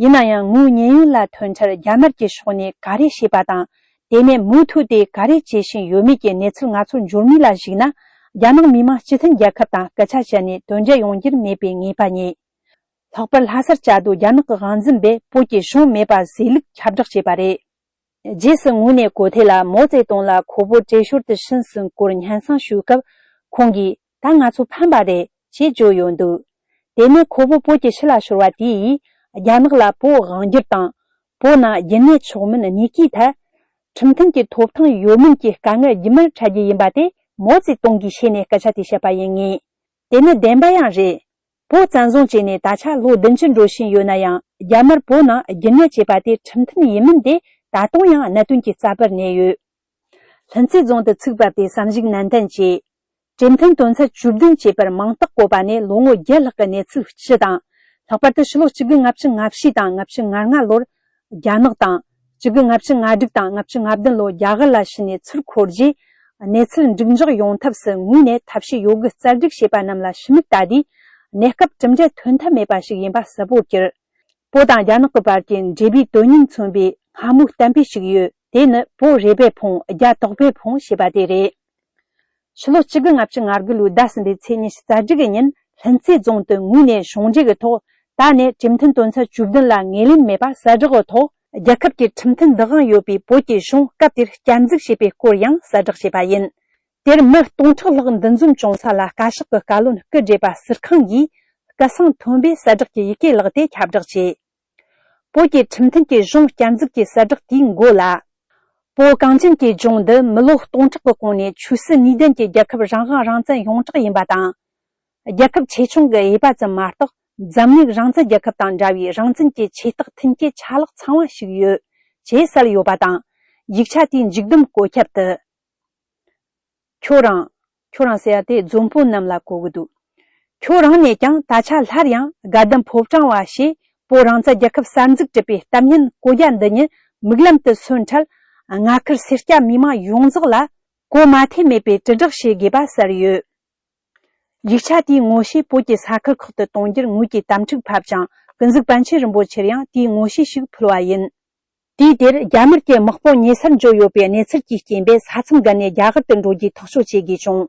ཡིན་ན་ཡང་ངོས་ཉེན་གཡོལ་ལ་ཐོན་འཕྲལ་རྒྱ་དམར་གྱི་ཕྱོགས་ནས་ག་རེ་བྱས་པ་དང་། དེ་ནས་མུ་མཐུད་དེ་ག་རེ་བྱེད་བཞིན་ཡོད་མེད་ཀྱི་གནས་ཚུལ་ང་ཚོར་འབྱོར་མུས་ལ་གཞིགས་ན། རྒྱ་ནག་མི་དམངས་སྤྱི་མཐུན་རྒྱལ་ཁབ་དང་སྐད་ཆ་བཤད་ནས་དོན་འབྲས་ཡོང་རྒྱུར་མེད་པའི་ངེས་པ་རྙེད། ལྷག་པར་ལྷ་སར་བཅའ་སྡོད་རྒྱ་ནག་གི་དབང་འཛིན་པས་བོད་ཀྱི་གཞུང་མེད་པ་བཟོས་ལུགས་ཁྱབ་བསྒྲགས་བྱས་པ་རེད། རྗེས་སུ་ངོས་ནས་གོ་ཐོས་ལ་མའོ་ཙེ་ཏུང་ལ་ཁོ་བོ་བྲེལ་ཞོར་དུ་ཤིན་སིན་སྐོར་སྙན་སེང་ཞུས་སྐབས། ཁོང་གིས་ད་ང་ཚོ་ཕན་པ་རེད་ཅེས་བརྗོད་ཡོད་འདུག་དེ་ནི་ཁོ་བོ་བོད་ཀྱི་ཕྱི་ལ་ཤོར་བ་དེ་ཡིས་རྒྱ་ནག་ལ་བོད་དབང་བསྒྱུར་དང་། བོད་ནང་རྒྱུན་གནས་ཆོག་མིན་གཉིས་ཀའི་ཐད་ཁྲིམས་མཐུན་གྱི་ཐོབ་ཐང་ཡོད་མིན་གྱི་དཀའ་ངལ་རྗེས་མར་འཕྲད་རྒྱུ་ཡིན་པ་དེ་མའོ་ཙེ་ཏུང་གིས་ཤེས་ནས་སྐད་ཆ་དེ་བཤད་པ་ཡིན་ངེས། དེ་ནི་བདེན་པ་ཡང་རེད། བོད་བཙན་བཟུང་བྱས་ནས་ད་ཆ་ལོ་བདུན་ཅུ་འགྲོ་བཞིན་ཡོད་ན་ཡང་། རྒྱ་དམར་བོད་ནང་རྒྱུན་གནས་བྱས་པ་དེ་ཁྲིམས་མཐུན་ཡིན་མིན་དེ་ད་དུང་ཡང་གནད་དོན་གྱི་རྩ་བར་གནས་ཡོད། ལྷུན་རྩེ་རྫོང་དུ་ཚུགས་པ་དེ་བསམ་གཞིག་ནན་ཏན་བྱས། གྲོས་མཐུན་དོན་ཚན་བཅུ་བདུན་བཅས་པར་མིང་རྟགས་བཀོད་པ་ནས་ལོ་ངོ་བརྒྱད་ལྷག་གི་གནས་ཚུལ་སྤྱི་དང་། ལྷག་པར་དུ་ཕྱི་ལོ་གཅིག་དགུ་ལྔ་བཅུ་ང་བཞི་དང་ལྔ་བཅུ་ང་ལྔ་ལོར་རྒྱ་ནག་དང་། གཅིག་དགུ་ལྔ་བཅུ་ང་དྲུག་དང་ལྔ་བཅུ་ང་བདུན་ལོར་རྒྱ་གར་ལ་ཕྱིན་ནས་ཚུར་འཁོར་རྗེས། གནས་ཚུལ་འགྲིག་འཇགས་ཡོང་ཐབས་སུ་ངོས་ནས་ཐབས་ཤེས་ཡོད་དགུ་རྩལ་སྒྲིག་བྱས་པ་རྣམས་ལ་ཕྱི་མིག་ལྟ་དུས། གནས་སྐབས་གྲུབ་འབྲས་ཐོན་ཐབས་མེད་པ་ཞིག་ཡིན་པ་གསལ་པོར་གྱུར། བོད་དང་རྒྱ་ནག་གི་བར་གྱི་འབྲེལ་བའི་དོན་སྙིང་མཚོན་པའི་སྔ་མོའི་གཏན་འབེབས་ཤིག་ཡོད། དེ་ནི་བོད་རེ་བས་ཕོངས་རྒྱ་དོགས་པས་ཕོངས་ཞེས་པ་དེ་རེད། ཕྱི་ལོ་གཅིག་དགུ་ལྔ་བཅུ་ང་དགུ་ལོའི་ཟླ་གསུམ་པའི་ཚེས་ཉི་ཤུ་རྩ་དྲུག་གི་ཉིན། ལྷུན་རྩེ་རྫོང་དུ་ངོས་ནས་གཞུང་འབྲེལ་གྱི་ཐོག་ད་ནས་གྲོས་མཐུན་དོན་ཚན་བཅུ་བདུན་ལ་ངོས་ལེན་མེད་པ་གསལ་བསྒྲགས་ཀྱི་ཐོག་རྒྱལ་ཁབ་ཀྱི་ཁྲིམས་མཐུན་བདག་དབང་ཡོད་པའི་བོད་ཀྱི་གཞུང་སྐབས་དེར་བསྐྱར་འཛུགས་བྱས་པའི་སྐོར་ཡང་གསལ་བསྒྲགས་བྱས་པ་ཡིན། དེར་མི་སྟོང་ཕྲག་ལྷག་འདུ་འཛོམས་བྱུང་ས་ལ་བཀའ་ཤག་གི་བཀའ་བློན་སྐུ་བགྲེས་པ་ཟུར་ཁང་གིས་སྐུ་སྲུང་ཐོན་པའི་གསལ་བསྒྲགས་ཀྱི་ཡི་གེ་བཀླགས་ཏེ་ཁྱབ་བསྒྲགས་བྱས། བོད་ཀྱི་ཁྲིམས་མཐུན་གྱི་གཞུང་བསྐྱར་འཛུགས་ཀྱི་གསལ་བསྒྲགས་དེའི་མགོ་ལ། བོད་གངས་ཅན་གྱི་ལྗོངས་འདི་མི་ལོ་སྟོང་ཕྲག་གི་གོང་ནས་ཆོས་སྲིད་གཉིས་ལྡན་གྱི་རྒྱལ་ཁབ་རང་དབང་རང་བཙན་ཡོངས་གྲགས་ཡིན་པ་དང་། རྒྱལ་ཁབ་ཆེ་ཆུང་གི་དབྱེ་བ་ཙམ་མ་གཏོགས་འཛམ་གླིང་རང་བཙན་རྒྱལ་ཁབ་དང་འདྲ་བའི་རང་བཙན་གྱི་ཆེ་རྟགས་མཐུན་རྐྱེན་ཆ་ལག་ཚང་བ་ཞིག་ཡོད་ཅེས་གསལ་ཡོད་པ་དང་། ཡིག་ཆ་དེའི་མཇུག་བསྡོམས་བཀོད་ཁྱབ་ཏུ། ཁྱོད་རང་། ཁྱོད་རང་ཟེར་ཡ་དེ་རྫོང་དཔོན་རྣམས་ལ་གོ་གི་འདུག་ཁྱོད་རང་ནས་ཀྱང་ད་ཆ་སླར་ཡང་དགའ་ལྡན་ཕོ་བྲང་བ་ཞེས་བོད་རང་བཙན་རྒྱལ་ཁབ་གསར་འཛུགས་གྲུབ་པའི་གཏམ་སྙན་གོ་རྒྱ་འདི་ཉིད་མིག་ལམ་དུ་སོན་འཕྲལ། རྔ་ཁུལ་སེར་སྐྱ་མི་མང་ཡོངས་རྫོགས་ལ་གོ་མ་ཐོས་མེད་པའི་དྲིལ་བསྒྲགས་བྱེད་དགོས་པ་གསལ་ཡོད། ཡིག་ཆ་དེའི་ངོ་ཤེས་བོད་ཀྱི་ས་ཁུལ་ཁག་ཏུ་གཏོང་རྒྱུར་ངོས་ཀྱིས་དམ་ཕྲུག་ཕབ་ཅིང་། ཀུན་གཟིགས་པཎ་ཆེན་རིན་པོ་ཆེར་ཡང་དེའི་ངོ་ཤེས་ཤིག་ཕུལ་བ་ཡིན། དུས་དེར་རྒྱ་དམར་གྱི་དམག་དཔུང་ཉེ་སར་འབྱོར་ཡོད་པའི་གནས་ཚུལ་གྱི་རྐྱེན་པས་ས་མཚམས་བརྒལ་ནས་རྒྱ་གར་དུ་འགྲོ་རྒྱུའི་ཐག་གཅོད་བྱེད་དགོས་བྱུང་།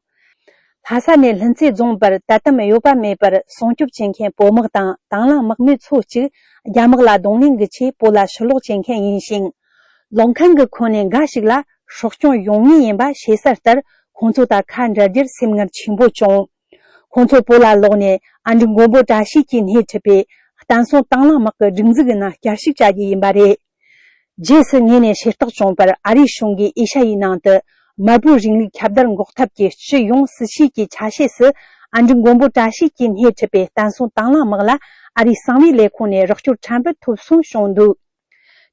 ལྷ་ས་ནས་ལྷུན་རྩེ་རྫོང་བར་དད་དམ་གཡོ་བ་མེད་པར་སྲུང་སྐྱོབ་བྱེད་མཁན་བོད་དམག་དང་དང་བླངས་དམག་མི་ཚོ་གཅིག་རྒྱ་དམག་ལ་གདོང་ལེན་གྱི་ཆེད་བོད་ལ་ཕྱིར་ལོག་བྱེད་མཁན་ཡིན་ཞིང་། ལོག་མཁན་གྱི་ཁོངས་ནས་འགའ་ཞིག་ལ་སྲོག་སྐྱོན་ཡོང་ངེས་ཡིན་པ་ཤེས་གསལ་ལྟར། ཁོང་ཚོ་དང་ཁ་འབྲལ་རྒྱུར་སེམས་ངལ་ཆེན་པོ་བྱུང་། ཁོང་ཚོ་བོད་ལ་ལོག་ནས་ཨ་འབྲུག་མགོན་པོ་བཀྲ་ཤིས་ཀྱིས་སྣེ་ཁྲིད་པའི་བསྟན་སྲུང་དང་བླངས་དམག་གི་སྒྲིག་འཛུགས་ཀྱི་ནང་བསྐྱར་ཞུགས་བྱ་རྒྱུ་ཡིན་པ་རེད། རྗེས་སུ་ངོས་ནས་ཤེས་རྟོགས་བྱུང་བར། ཨ་རིའི་གཞུང་གིས་ཨེ་ཤ་ཡའི་ནང་དུ་དམར་པོའི་རིང་ལུགས་ཁྱབ་གདལ་འགོག་ཐབས་ཀྱི་སྤྱི་ཡོངས་སྲིད་བྱུས་ཀྱི་ཆ་ཤས་སུ། ཨ་འབྲུག་མགོན་པོ་བཀྲ་ཤིས་ཀྱིས་སྣེ་ཁྲིད་པའི་བསྟན་སྲུང་དང་བླངས་དམག་ལ་ཨ་རིའི་གསང་བའི་ལས་ཁུངས་ནས་རོགས་སྐྱོར་ཕྲན་བུ་ཐོབ་སོང་བྱུང་འདུག་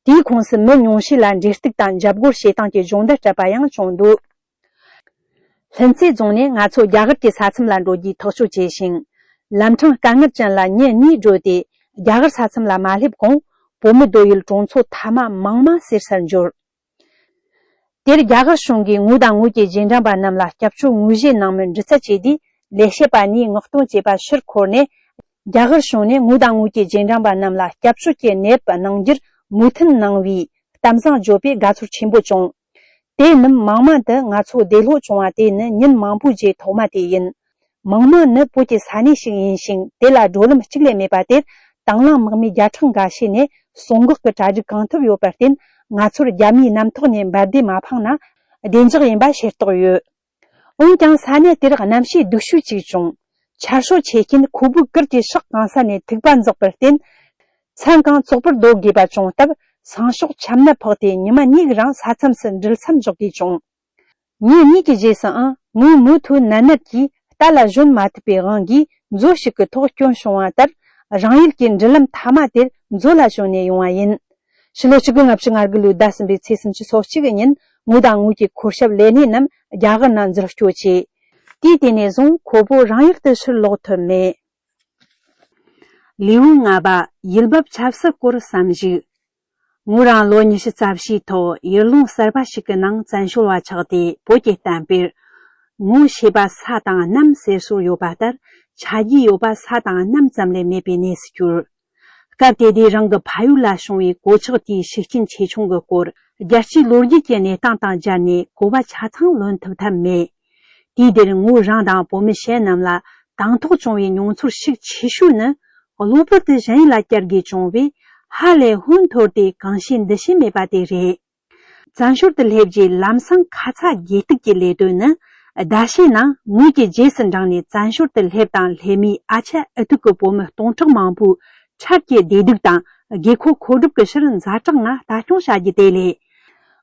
དེའི་ཁོངས་སུ་མི་ཉུང་ཤས་ལ་འབྲེལ་གཏུག་དང་འཇབ་རྒོལ་བྱེད་སྟངས་ཀྱི་སྦྱོང་བརྡར་སྤྲད་པ་ཡང་བྱུང་འདུག་ལྷུན་རྩེ་རྫོང་ནས་ང་ཚོ་རྒྱ་གར་གྱི་ས་མཚམས་ལ་འགྲོ་རྒྱུའི་ཐག་གཅོད་བྱས་ཤིང་། ལམ་འཕྲང་དཀའ་ངལ་ཅན་ལ་ཉིན་གཉིས་བགྲོད་དེ་རྒྱ་གར་ས་མཚམས་ལ་མ་སླེབས་གོང་། བོད་མི་སྡོད་ཡུལ་གྲོང་ཚོ་མཐའ་མ་མང་མ་ཟེར་སར་འབྱོར། དེར་རྒྱ་གར་གཞུང་གིས་ངོས་དང་ངོས་ཀྱི་རྗེས་འབྲང་པ་རྣམས་ལ་སྐྱབས་བཅོལ་དངོས་གཞིའི་ནང་མི་འདྲི་རྩད་བྱས་དུས། ལས་བྱེད་པ་གཉིས་མངགས་གཏོང་བྱས་པ་ཕྱིར་འཁོར་ནས། རྒྱ་གར་གཞུང་ནས་ངོས་དང་ངོས་ཀྱི་རྗེས་འབྲང་པ་རྣམས་ལ་སྐྱབས་བཅོལ་གྱི་གནས་བབ་གནང་རྒྱུར་མོས་མཐུན་གནང་བའི་གཏམ་བཟང་བརྗོད་པས་དགའ་ཚོར་ཆེན་པོ་བྱུང་། དེ་རྣམས་མང་མ་དུ་ང་ཚོ་འདས་ལྷོད་བྱུང་བ་དེ་ནི་ཉིན་མང་པོའི་རྗེས་ཐོག་མ་དེ་ཡིན། མང་མ་ནི་བོད་ཀྱི་ས་གནས་ཤིག་ཡིན་ཞིང་། དེ་ལ་བགྲོད་ལམ་གཅིག་ལས་མེད་པ་དེར་དང་བླངས་དམག་མི་བརྒྱ་ཕྲག་འགའ་ཤས་ནས་གསོད་འགོག་གི་གྲ་སྒྲིག་གང་ཐུབ་ཡོད་པར་བརྟེན། ང་ཚོར་རྒྱ་མིའི་གནམ་ཐོག་ནས་འབར་མདེལ་མ་འཕངས་ན་བདེ་འཇགས་ཡིན་པ་ཤེས་རྟོགས་ཡོད། འོན་ཀྱང་ས་གནས་དེར་གནམ་གཤིས་སྡུག་ཤོས་ཅིག་བྱུང་། ཆར་ཤོད་ཆེ་རྐྱེན་ཁུ་བོའི་གུར་གྱི་ཤག་གང་ས་ནས་ཐིགས་པ་འཛག་པར་བརྟེན། མཚན་གང་བཙོག་པར་སྡོད་དགོས་པ་བྱུང་སྟབས། སང་ཞོགས་ཆམ་ནད་ཕོག་སྟེ་ཉི་མ་གཉིས་རིང་ས་མཚམས་སུ་འགྲུལ་མཚམས་འཇོག་དགོས་བྱུང་། ཉིན་གཉིས་ཀྱི་རྗེས་སུའང་ངོས་མུ་མཐུད་ནད་མནར་གྱིས་རྟ་ལ་ཞོན་མ་ཐུབ་པའི་དབང་གིས། མཛོད་ཞིག་གི་ཐོག་སྐྱོན་བྱུང་བ་ལྟར། རང་ཡུལ་གྱི་འགྲུལ་ལམ་མཐའ་མ་དེར་མཛོད་ལ་ཞོན་ནས་ཡོང་བ་ཡིན། ཕྱི་ལོ་ཆིག་སྟོང་དགུ་བརྒྱ་ལྔ་བཅུ་ང་དགུ་ལོའི་ཟླ་གསུམ་པའི་ཚེས་སུམ་ཅུ་སོ་གཅིག་གི་ཉིན། ངོས་དང་ངོས་ཀྱི་འཁོར་ཞབས་ལས་སྣེ་རྣམས་རྒྱ་གར་ནང་འཛུལ་སྐྱོད་བྱས། དུས་དེ་ནས་བཟུང་ཁོ་བོ་རང་ཡུལ་དུ་ཕྱིར་ལོག་ཐུབ་མེད། ལེའུ་ལྔ་པ། ཡུལ་འབབ་ཆབ་སྲིད་སྐོར་བསམ་གཞིག་ངོས་རང་ལོ་ཉི་ཤུ་རྩ་བཞིའི་ཐོག་ཡུལ་ལུང་གསར་པ་ཞིག་གི་ནང་བཙན་བྱོལ་བ་ཆགས་ཏེ། བོད་ཀྱི་གཏམ་དཔེར། ངོ་ཤེས་པ་ས་དང་གནམ་ཟེར་སྲོལ་ཡོད་པ་ལྟར། ཆ་རྒྱུས་ཡོད་པ་ས་དང་གནམ་ཙམ་ལས་མེད་པའི་གནས་སུ་གྱུར། སྐབས་དེ་དུས་རང་གི་ཕ་ཡུལ་ལ་བྱུང་བའི་གོད་ཆག་དེའི་ཤུགས་རྐྱེན་ཆེ་ཆུང་གི་སྐོར། རྒྱལ་སྤྱིའི་ལོ་རྒྱུས་ཀྱི་གནས་སྟངས་དང་སྦྱར་ནས་གོ་བ་ཆ་ཚང་ལོན་ཐུབ་ཐབས་མེད། དུས་དེར་ངོས་རང་དང་བོད་མི་གཞན་རྣམས་ལ་དང་ཐོག་བྱུང་བའི་མྱོང་ཚོར་ཤུགས་ཆེ་ཤོས་ནི། གློ་བུར་དུ་གཞན་ཡུལ་ལ་བསྐྱལ་དགོས་བྱུང་བས། ཧ་ལས་ཧོན་འཐོར་ཏེ་གང་བྱེད་འདི་བྱེད་མེད་པ་དེ་རེད། བཙན་བྱོལ་དུ་སླེབས་རྗེས་ལམ་སང་ཁ་ཚ་དགོས་གཏུགས་ཀྱི་ལས་དོན་ནི། ཟླ་ཤས་ནང་ངོས་ཀྱི་རྗེས་སུ་འབྲངས་ནས་བཙན་བྱོལ་དུ་སླེབས་དང་སླེབས་མུས་ཨ་ཆད་ཨ་ཐུག་གི་བོད་མི་སྟོང་ཕྲག་མང་པོའི་འཕྲལ་གྱི་བདེ་སྡུག་དང་དགོས་མཁོ་མཁོ་སྒྲུབ་ཀྱི་ཕྱིར་ཛ་དྲག་ངང་ལྟ་སྐྱོང་བྱ་རྒྱུ་དེ་ལས།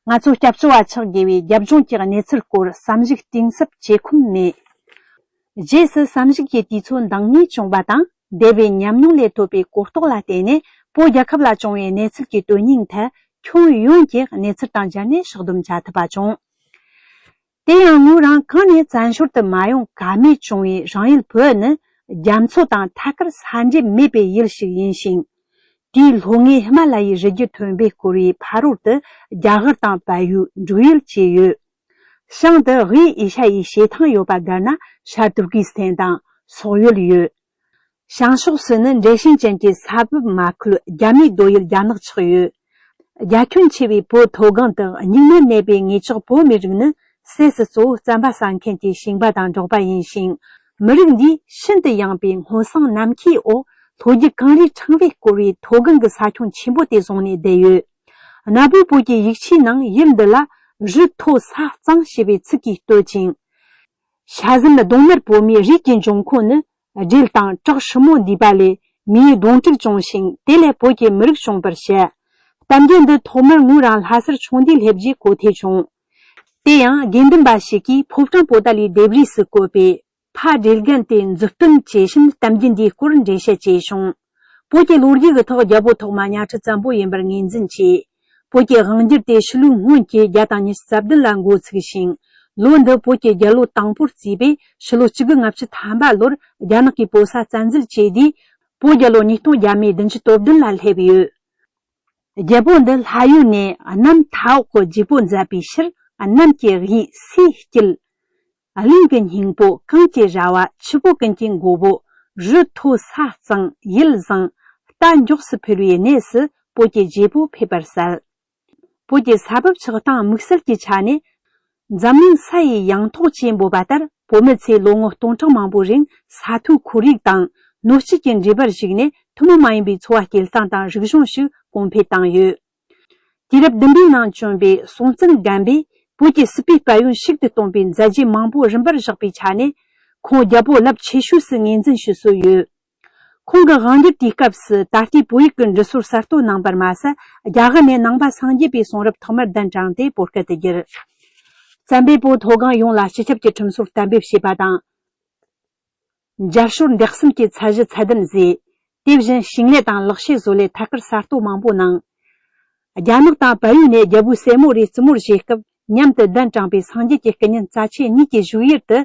ང་ཚོ་སྐྱབས་བཅོལ་བ་ཆགས་དགོས་པའི་རྒྱབ་ལྗོངས་ཀྱི་གནས་ཚུལ་སྐོར་བསམ་གཞིག་གཏིང་ཟབ་བྱེད་ཁོམ་མེད། རྗེས་སུ་བསམ་གཞིག་གི་དུས་ཚོད་འདང་ངེས་བྱུང་བ་དང་། འདས་པའི་ཉམས་མྱོང་ལས་ཐོབ་པའི་གོ་རྟོགས་ལ་བརྟེན་ནས། བོད་རྒྱལ་ཁབ་ལ་བྱུང་བའི་གནས་ཚུལ་གྱི་དོན་སྙིང་ཐད། ཁྱོན་ཡོངས་ཀྱི་གནས་ཚུལ་དང་སྦྱར་ནས་ཕྱོགས་བསྡོམས་བྱ་ཐུབ་པ་བྱུང་། དེ་ཡང་ངོས་རང་གང་ནས་བཙན་བྱོལ་དུ་མ་ཡོང་ཀ་མེད་བྱུང་བའི་རང་ཡུལ་བོད་ནི། རྒྱ་མཚོ་དང་ཐད་ཀར་ས་འབྲེལ་མེད་པའི་ཡུལ་ཞིག་ཡིན་ཞིང་། དེའི་ལྷོ་ངོས་ཧི་མ་ལ་ཡའི་རི་རྒྱུད་མཐོན་པོས་བསྐོར་བའི་ཕ་རོལ་ཏུ་རྒྱ་གར་དང་བལ་ཡུལ་འབྲུག་ཡུལ་བཅས་ཡོད། བྱང་དུ་དབུས་ཨེ་ཤ་ཡའི་བྱེ་ཐང་ཡོད་པ་བསྡུར་ན་ཤར་ཏུར་ཀི་སི་ཐན་དང་སོག་ཡུལ་ཡོད། བྱང་ཕྱོགས་སུ་ནི་འབྲས་ཞུན་ཅན་གྱི་ས་བབ་མ་ཁུལ་རྒྱ་མིའི་རྡོ་ཡུལ་རྒྱ་ནག་ཆགས་ཡོད། རྒྱ་ཁྱོན་ཆེ་བའི་བོད་མཐོ་སྒང་དུ་སྙིགས་མར་གནས་པའི་ངེད་ཅག་བོད་མི་རིགས་ནི་སྲས་སུ་གཙོ་བོ་རྩམ་པ་ཟ་མཁན་གྱི་ཞིང་པ་དང་འབྲོག་པ་ཡིན་ཞིང་། མི་རིགས་འདིས་ཤིན་ཏུ་ཡངས་པའི་སྔོ་བསངས་ནམ་མཁའི་འོག་ལྷོ་རྒྱུད་གངས་རིའི་ཕྲེང་བས་བསྐོར་བའི་མཐོ་སྒང་གི་ས་ཁྱོན་ཆེན་པོ་དེ་བཟུང་ནས་བསྡད་ཡོད། གནའ་བོའི་བོད་ཀྱི་ཡིག་ཆའི་ནང་ཡུལ་འདི་ལ་རི་མཐོ་ས་གཙང་ཞེས་པའི་ཚིག་གིས་བསྟོད་ཅིང་། ཤ་ཟན་གདོང་དམར་བོད་མིའི་རིགས་ཀྱི་འབྱུང་ཁུངས་ནི། སྦྲུལ་དང་བྲག་སྲུ་མོ་འདུས་པ་ལས་མིའི་གདོང་དྲུག་བྱུང་ཞིང་དེ་ལས་བོད་ཀྱི་མི་རིགས་བྱུང་བར་བཤད། གཏམ་རྒྱུད་འདི་ཐོག་མར་ངོས་རང་ལྷ་སར་ཆུང་དུས་སླེབས་རྗེས་གོ་ཐོས་བྱུང་། དེ་ཡང་དགེ་འདུན་པ་ཞིག་གིས་ཕོ་བྲང་པོ་ཏཱ་ལའི་ལྡེབས་རིས་སུ་བཀོད་པའི་ཕ་སྦྲུལ་རྒན་དེ་མཛུབ་སྟོན་བྱས་ཤིང་གཏམ་རྒྱུད་འདིའི་སྐོར་འགྲེལ་བཤད་བྱས་བྱུང་། བོད་ཀྱི་ལོ་རྒྱུས་ཀྱི་ཐོག་རྒྱལ་པོ་ཐོག་མ་གཉའ་ཁྲི་བཙན་པོ་ཡིན་པར་ངོས་འཛིན་བྱས། བོད་ཀྱི་དབང་སྒྱུར་དེ་ཕྱི་ལོའི་སྔོན་གྱི་བརྒྱ་དང་ཉི་ཤུ་རྩ་བདུན་ལ་འགོ་ཚུགས་ཤིང་། ལོ་འདི་བོད་ཀྱི་རྒྱལ་ལོ་དང་པོར་བརྩིས་པས་ཕྱི་ལོ་ཆིག་དགུ་ལྔ་བཅུ་ཐམ་པ་ལོར་རྒྱ་ནག་གིས་བོད་ས་བཙན་འཛུལ་བྱས་དུས། བོད་རྒྱལ་ལོ་ཉིས་སྟོང་བརྒྱ་མེད་བདུན་ཅུ་དོན་བདུན་ལ་སླེབས་ཡོད། རྒྱལ་པོ་འདི་ལྷ་ཡུལ་ནས་གནམ་མཐའ་འོག་གི་བརྗེ་པོ་མཛད་པའི་ཕྱིར། གནམ་གྱི་དབྱིངས་སའི་དཀྱིལ། གླིང་གི་སྙིང་པོ་གངས་ཀྱི་ར་བ་ཆུ་བོ་ཀུན་གྱི་མགོ་བོ། རི་མཐོ་ས་གཙང་ཡུལ་བཟང་རྟ་མགྱོགས་སུ་འཕེལ་བའི་གནས་སུ་བོད་ཀྱི་རྒྱལ་པོ་ཕེབས་པར་གསལ། བོད་ཀྱི་ས་བབ་ཆགས་སྟངས་དམིགས་བསལ་གྱི་ཆ་ནས། འཛམ་གླིང་ས་ཡི་ཡང་ཐོག་ཅེས་འབོད་པ་ལྟར་བོད་མི་ཚོས་ལོ་ངོ་སྟོང་ཕྲག་མང་པོའི་རིང་ས་མཐོའི་ཁོར་ཡུག་དང་སྣོད་བཅུད་ཀྱི་འབྲེལ་བར་གཞིགས་ནས་ཐུན་མོང་མ་ཡིན་པའི་འཚོ་བ་སྐྱེལ་སྟངས་དང་རིག་གཞུང་ཞིག་གོང་འཕེལ་བཏང་ཡོད། དུས་རབས་བདུན་པའི་ནང་བྱོན་པའི་སྲོང་བཙན་སྒམ་པོས་བོད་ཀྱི་སྲིད་པའི་དཔལ་ཡོན་ཞིག་ཏུ་གཏོང་པའི་མཛད་རྗེས་མང་པོ་རིམ་པར་བཞག་པའི་ཆ་ནས། ཁོང་རྒྱལ་པོ་རླབས་ཆེ་ཤོས་སུ་ངོས་འཛིན་ཞུ་སྲོལ་ཡོད། ཁོང་གི་དབང་སྒྱུར་དུས་སྐབས་སུ་ད་ལྟའི་བོད་ཡིག་གི་འབྲི་སྲོལ་གསར་གཏོད་གནང་བར་མ་ཟད། རྒྱ་གར་ནས་ནང་པ་སངས་རྒྱས་པའི་གསུང་རབ་ཐོག་མར་གདན་དྲངས་ཏེ་བོད་སྐད་དུ་བསྒྱུར། བཙན་པོས་བོད་མཐོ་སྒང་ཡོངས་ལ་སྤྱི་ཁྱབ་ཀྱི་ཁྲིམས་སྲོལ་གཏན་འབེབས་བྱས་པ་དང་། རྒྱལ་སྲོལ་འདེགས་སེམས་ཀྱི་ཚད་གཞི་ཚད་ལྡན་བཟོས། དེ་བཞིན་ཞིང་ལས་དང་ལག་ཤེས་བཟོ་ལས་ཐད་ཀར་གསར་གཏོད་མང་པོ་གནང་། རྒྱ་ནག་དང་བལ་ཡུལ་ནས་རྒྱལ་པོའི་སྲས་མོ་རེ་བཙུན་མོར་བཞེས་སྐབས་མཉམ་དུ་གདན་དྲངས་པའི་སངས་རྒྱས་ཀྱི་སྐུ་བརྙན་རྩ་ཆེ་གཉིས་ཀྱི་བཞུགས་ཡུལ་དུ།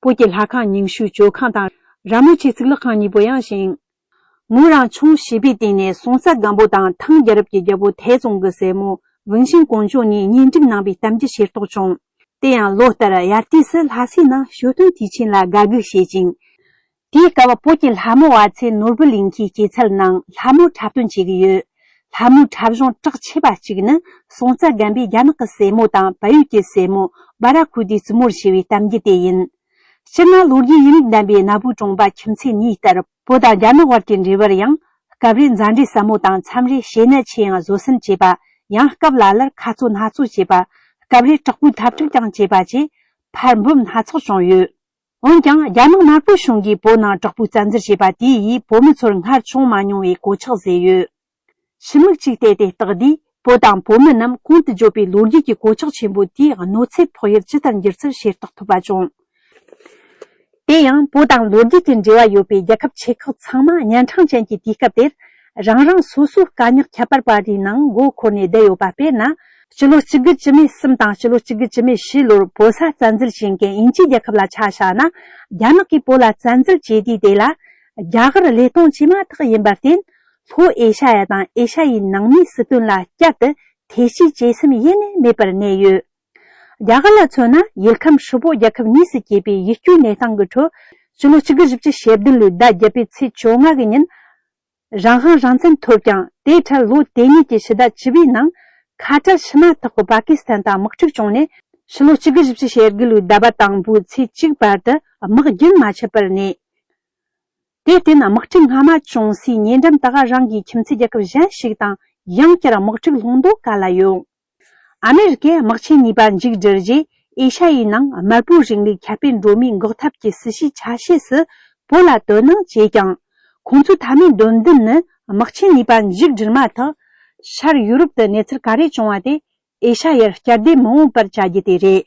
བོད་ཀྱི་ལྷ་ཁང་ཉིང་ཤུའི་མཆོད་ཁང་དང་ར་མོ་ཆེའི་གཙུག་ལག་ཁང་གཉིས་པོ་ཡང་བཞེངས། ངོས་རང་ཆུང་བྱིས་པའི་དུས་ནས་སྲོང་བཙན་སྒམ་པོ་དང་ཐང་རྒྱལ་རབས་ཀྱི་རྒྱལ་པོ་ཐའེ་ཙུང་གི་སྲས་མོ་ཝུན་ཤིན་ཀོང་ཇོ་གཉིས་གཉེན་སྒྲིག་གནང་བའི་གཏམ་རྒྱུད་ཤེས་རྟོགས་བྱུང་། དེ་ཡང་ལོ་ལྟར་དབྱར་དུས་སུ་ལྷ་སའི་ནང་ཞོ་སྟོན་དུས་ཆེན་ལ་དགའ་སྒུག་བྱེད་ཅིང་། དེའི་སྐབས་བོད་ཀྱི་ལྷ་མོ་བ་ཚེ་ནོར་བུ་གླིང་ཁའི་སྐྱེད་ཚལ་ནང་ལྷ་མོ་འཁྲབ་སྟོན་བྱེད་ཀྱི་ཡོད། ལྷ་མོའི་འཁྲབ་གཞུང་གྲགས་ཆེ་བ་གཅིག་ནི་སྲོང་བཙན་སྒམ་པོས་རྒྱ་ནག་གི་སྲས་མོ་དང་བལ་ཡུལ་གྱི་སྲས་མོ་སྦ་ར་ཁུ་ཏིའི་བཙུན་མོར་བྱས་པའི་གཏམ་རྒྱུད་དེ་ཡིན། སྤྱིར་ན་ལོ་རྒྱུས་ཡུན་རིང་ལྡན་པའི་གནའ་བོའི་གྲོང་པ་ཁྱིམ་མཚེས་གཉིས་ལྟར་བོད་དང་རྒྱ་ནག་བར་གྱི་འབྲེལ་བར་ཡང་སྐབས་རེ་མཛའ་འབྲེལ་ཟབ་མོ་དང་མཚམས་རེ་ཞེད་སྣང་ཆེ་ཡང་བཟོད་བསྲན་བྱེད་པ། ཡང་སྐབས་ལ་ལར་ཁ་རྩོད་སྣ་རྩོད་བྱེད་པ། སྐབས་རེ་དྲག་པོའི་འཐབ་འཁྲུག་ཀྱང་བྱེད་པ་བཅས་ཕར་འབུམ་སྣ་ཚོགས་བྱུང་ཡོད། འོན་ཀྱང་རྒྱ་ནག་དམར་པོའི་གཞུང་གིས་བོད་ནང་དྲག་པོའི་བཙན་འཛུལ་བྱས་པ་དེ་ཡིས་བོད་མི་ཚོར་སྔར་བྱུང་མ་མྱོང་བའི་གོད་ཆག་བཟོས་ཡོད། ཕྱི་མིག་ཅིག་བལྟས་ཏེ་བརྟགས་དུས་བོད་དང་བོད་མི་རྣམས་གོང་དུ་བརྗོད་པའི་ལོ་རྒྱུས་ཀྱི་གོད་ཆག་ཆེན་པོ་དེའི་གནོད་འཚེ་ཕོག་ཡུལ་ཇི་ལྟར་འགྱུར་ཚུལ་ཤེས་རྟོགས་ཐུབ་པ་བྱུང་། དེ་ཡང་བོད་དང་ལོ་རྒྱུས་ཀྱི་འབྲེལ་བ་ཡོད་པའི་རྒྱལ་ཁབ་ཆེ་ཁག་ཚང་མ་གཉན་འཕྲང་ཅན་གྱི་དུས་སྐབས་དེར་རང་རང་སོ་སོའི་དཀའ་རྙོག་ཁྱད་པར་བ་རེའི་ནང་མགོ་འཁོར་ནས་བསྡད་ཡོད་པ། དཔེར་ན། སྤྱི་ལོ་གཅིག་དགུ་བཅུ་མེད་གསུམ་དང་སྤྱི་ལོ་གཅིག་དགུ་བཅུ་མེད་བཞི་ལོར་བོད་ས་བཙན་འཛུལ་བྱེད་མཁན་དབྱིན་ཇིའི་རྒྱལ་ཁབ་ལ་ཆ་བཞག་ན། རྒྱ་ནག་གིས་བོད་ལ་བཙན་འཛུལ་བྱས་དུས་དེ་ལ་རྒྱ་གར་ལས་སྟངས་ཇི་མ་ཐག་ཡིན་པར་བརྟེན། ལྷོ་ཨེ་ཤ་ཡ་དང་ཨེ་ཤ་ཡའི་ནང་མིའི་སྲིད་དོན་ལ་བསྐྱར་དུ་ཐེ་བྱུས་བྱེད་སེམས་ཡེ་ནས་མེད་པར་གནས་ཡོད། རྒྱ་གར་ལ་མཚོན་ན། ཡུལ་ཁམས་ཧྲིལ་པོ་རྒྱལ་ཁབ་གཉིས་སུ་གྱེས་པའི་ཡུལ་སྐྱོའི་གནས་སྟངས་ཀྱི་ཁྲོད། སྤྱི་ལོ་གཅིག་དགུ་བཞི་བཅུ་ཞེ་བདུན་ལོའི་ཟླ་བརྒྱད་པའི་ཚེས་བཅོ་ལྔ་གི་ཉིན། རང་དབང་རང་བཙན་ཐོབ་ཀྱང་། དེའི་འཕྲལ་ལོ་དེ་གཉིས་ཀྱི་ཕྱི་ཟླ་བཅུ་པའི་ནང་། ཁ་བྲལ་ཕྱི་མ་ཐག་གི་པ་ཀི་སི་ཐན་དང་དམག་འཁྲུག་བྱུང་ནས། ཕྱི་ལོ་གཅིག་དགུ་བཞི་བཅུ་ཞེ་དགུ་ལོའི་ཟླ་བ་དང་པོའི་ཚེས་གཅིག་བར་དུ་དམག་རྒྱུན་མ་ཆད་པར་གནས། དེར་བརྟེན། དམག་འཁྲུག་སྔ་མ་བྱུང་སའི་ཉེ་འགྲམ་དག་རང་གི་ཁྱིམ་མཚེས་རྒྱལ་ཁབ་གཞན་ཞིག་དང་ཡང་བསྐྱར་དམག་འཁྲུག་སློང་འདོད་ག་ལ་ཡོད། ཨ་མེ་རི་ཀས་དམག་ཆེན་གཉིས་པ་མཇུག་བསྒྲིལ་རྗེས། ཨེ་ཤ་ཡའི་ནང་དམར་པོའི་རིང་ལུགས་ཁྱབ་སྤེལ་འགྲོ་མིའི་འགོག་ཐབས་ཀྱི་སྲིད་བྱུས་ཆ་ཤས་སུ་བོད་ལ་དོ་སྣང་བྱས་ཀྱང་། ཁོང་ཚོའི་མཐའ་མའི་འདོད་འདུན་ནི། དམག་ཆེན་གཉིས་པ་མཇུག་བསྒྲིལ་མ་ཐག་ཤར་ཡུ་རོབ་ཏུ་གནས་ཚུལ་ག་རེ་བྱུང་བ་དེ་ཨེ་ཤ་ཡར་བསྐྱར་ཟློས་མི་འོང་བར་བྱ་རྒྱུ་དེ་རེད།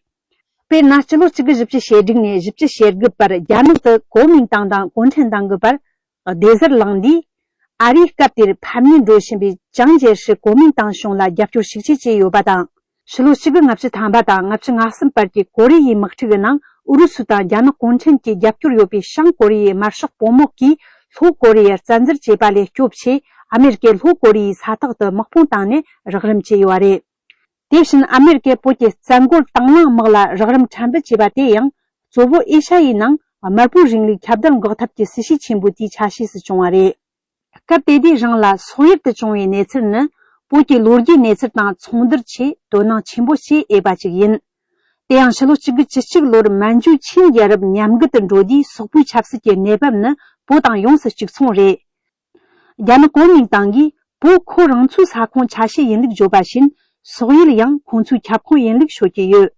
དཔེར་ན། སྤྱི་ལོ་གཅིག་དགུ་བཞི་བཅུ་ཞེ་དྲུག་ནས་བཞི་བཅུ་ཞེ་དགུ་བར་རྒྱ་ནག་ཏུ་གོ་མིན་ཏང་དང་གུང་ཁྲན་ཏང་གི་བར་སྡེ་གཟར་ལངས་དུས། ཨ་རིས་སྐབས་དེར་ཕམ་ཉེས་འགྲོ་བཞིན་པའི་ཅང་ཇེ་ཧྲི་གོ་མིན་ཏང་གཞུང་ལ་རྒྱབ་སྐྱོར་ཤུགས་ཆེ་བྱས་ཡོད་པ་དང་། ཕྱི་ལོ་གཅིག་དགུ་ལྔ་བཅུ་ཐམ་པ་དང་ལྔ་བཅུ་ང་གསུམ་བར་གྱི་ཀོ་རི་ཡའི་དམག་འཁྲུག་གི་ནང་ཨུ་རུ་སུ་དང་རྒྱ་ནག་གུང་ཁྲན་གྱི་རྒྱབ་སྐྱོར་ཡོད་པའི་བྱང་ཀོ་རི་ཡའི་དམར་ཤོག་བུ་དམག་གིས་ལྷོ་ཀོ་རི་ཡར་བཙན་འཛུལ་བྱས་པ་ལས་སྐྱོབ་ཆེད། ཨ་མེ་རི་ཀས་ལྷོ་ཀོ་རི་ཡའི་ས་ཐག་ཏུ་དམག་དཔུང་བཏང་ནས་རོགས་རམ་བྱས་ཡོད་པ་རེད། དེ་བཞིན་ཨ་མེ་རི་ཀས་བོད་ཀྱི་བཙན་རྒོལ་དང་བླངས་དམག་ལ་རོགས་རམ་ཁྲལ་འབུལ་བྱས་པ་དེ་ཡང་གཙོ་བོ་ཨེ་ཤ་ཡའི་ནང་དམར་པོའི་རིང་ལུགས་ཁྱབ་གདལ་འགོག་ཐབས་ཀྱི་སྲིད་བྱུས་ཆེན་པོ་དེའི་ཆ་ཤས་སུ་བྱུང་བ་རེད། སྐབས་དེ་དུས་རང་ལ་སོག་ཡུལ་དུ་བྱུང་བའི་གནས་ཚུལ་ནི་བོད་ཀྱི་ལོ་རྒྱུས་གནས་ཚུལ་དང་མཚུངས་བསྡུར་ཆེད་དོ་སྣང་ཆེན་པོ་བྱེད་འོས་པ་ཞིག་ཡིན། དེ་ཡང་ཕྱི་ལོ་གཅིག་དགུ་བཅུ་གཅིག་ལོར་མན་ཇུ་ཆིན་རྒྱལ་རབས་ཉམས་རྒུད་དུ་འགྲོ་དུས་སོག་པོའི་ཆབ་སྲིད་ཀྱི་གནས་བབ་ནི་བོད་དང་ཡོངས་སུ་གཅིག་མཚུངས་རེད། རྒྱ་ནག་གོ་མིན་ཏང་གིས་བོད་ཁོ་རང་ཚོའི་ས་ཁོངས་ཆ་ཤས་ཡིན་ལུགས་བརྗོད་པ་བཞིན། སོག་ཡུལ་ཡང་ཁོང་ཚོའི་ཁྱབ་ཁོངས་ཡིན་ལུགས་ཤོད་ཀྱི་ཡོད།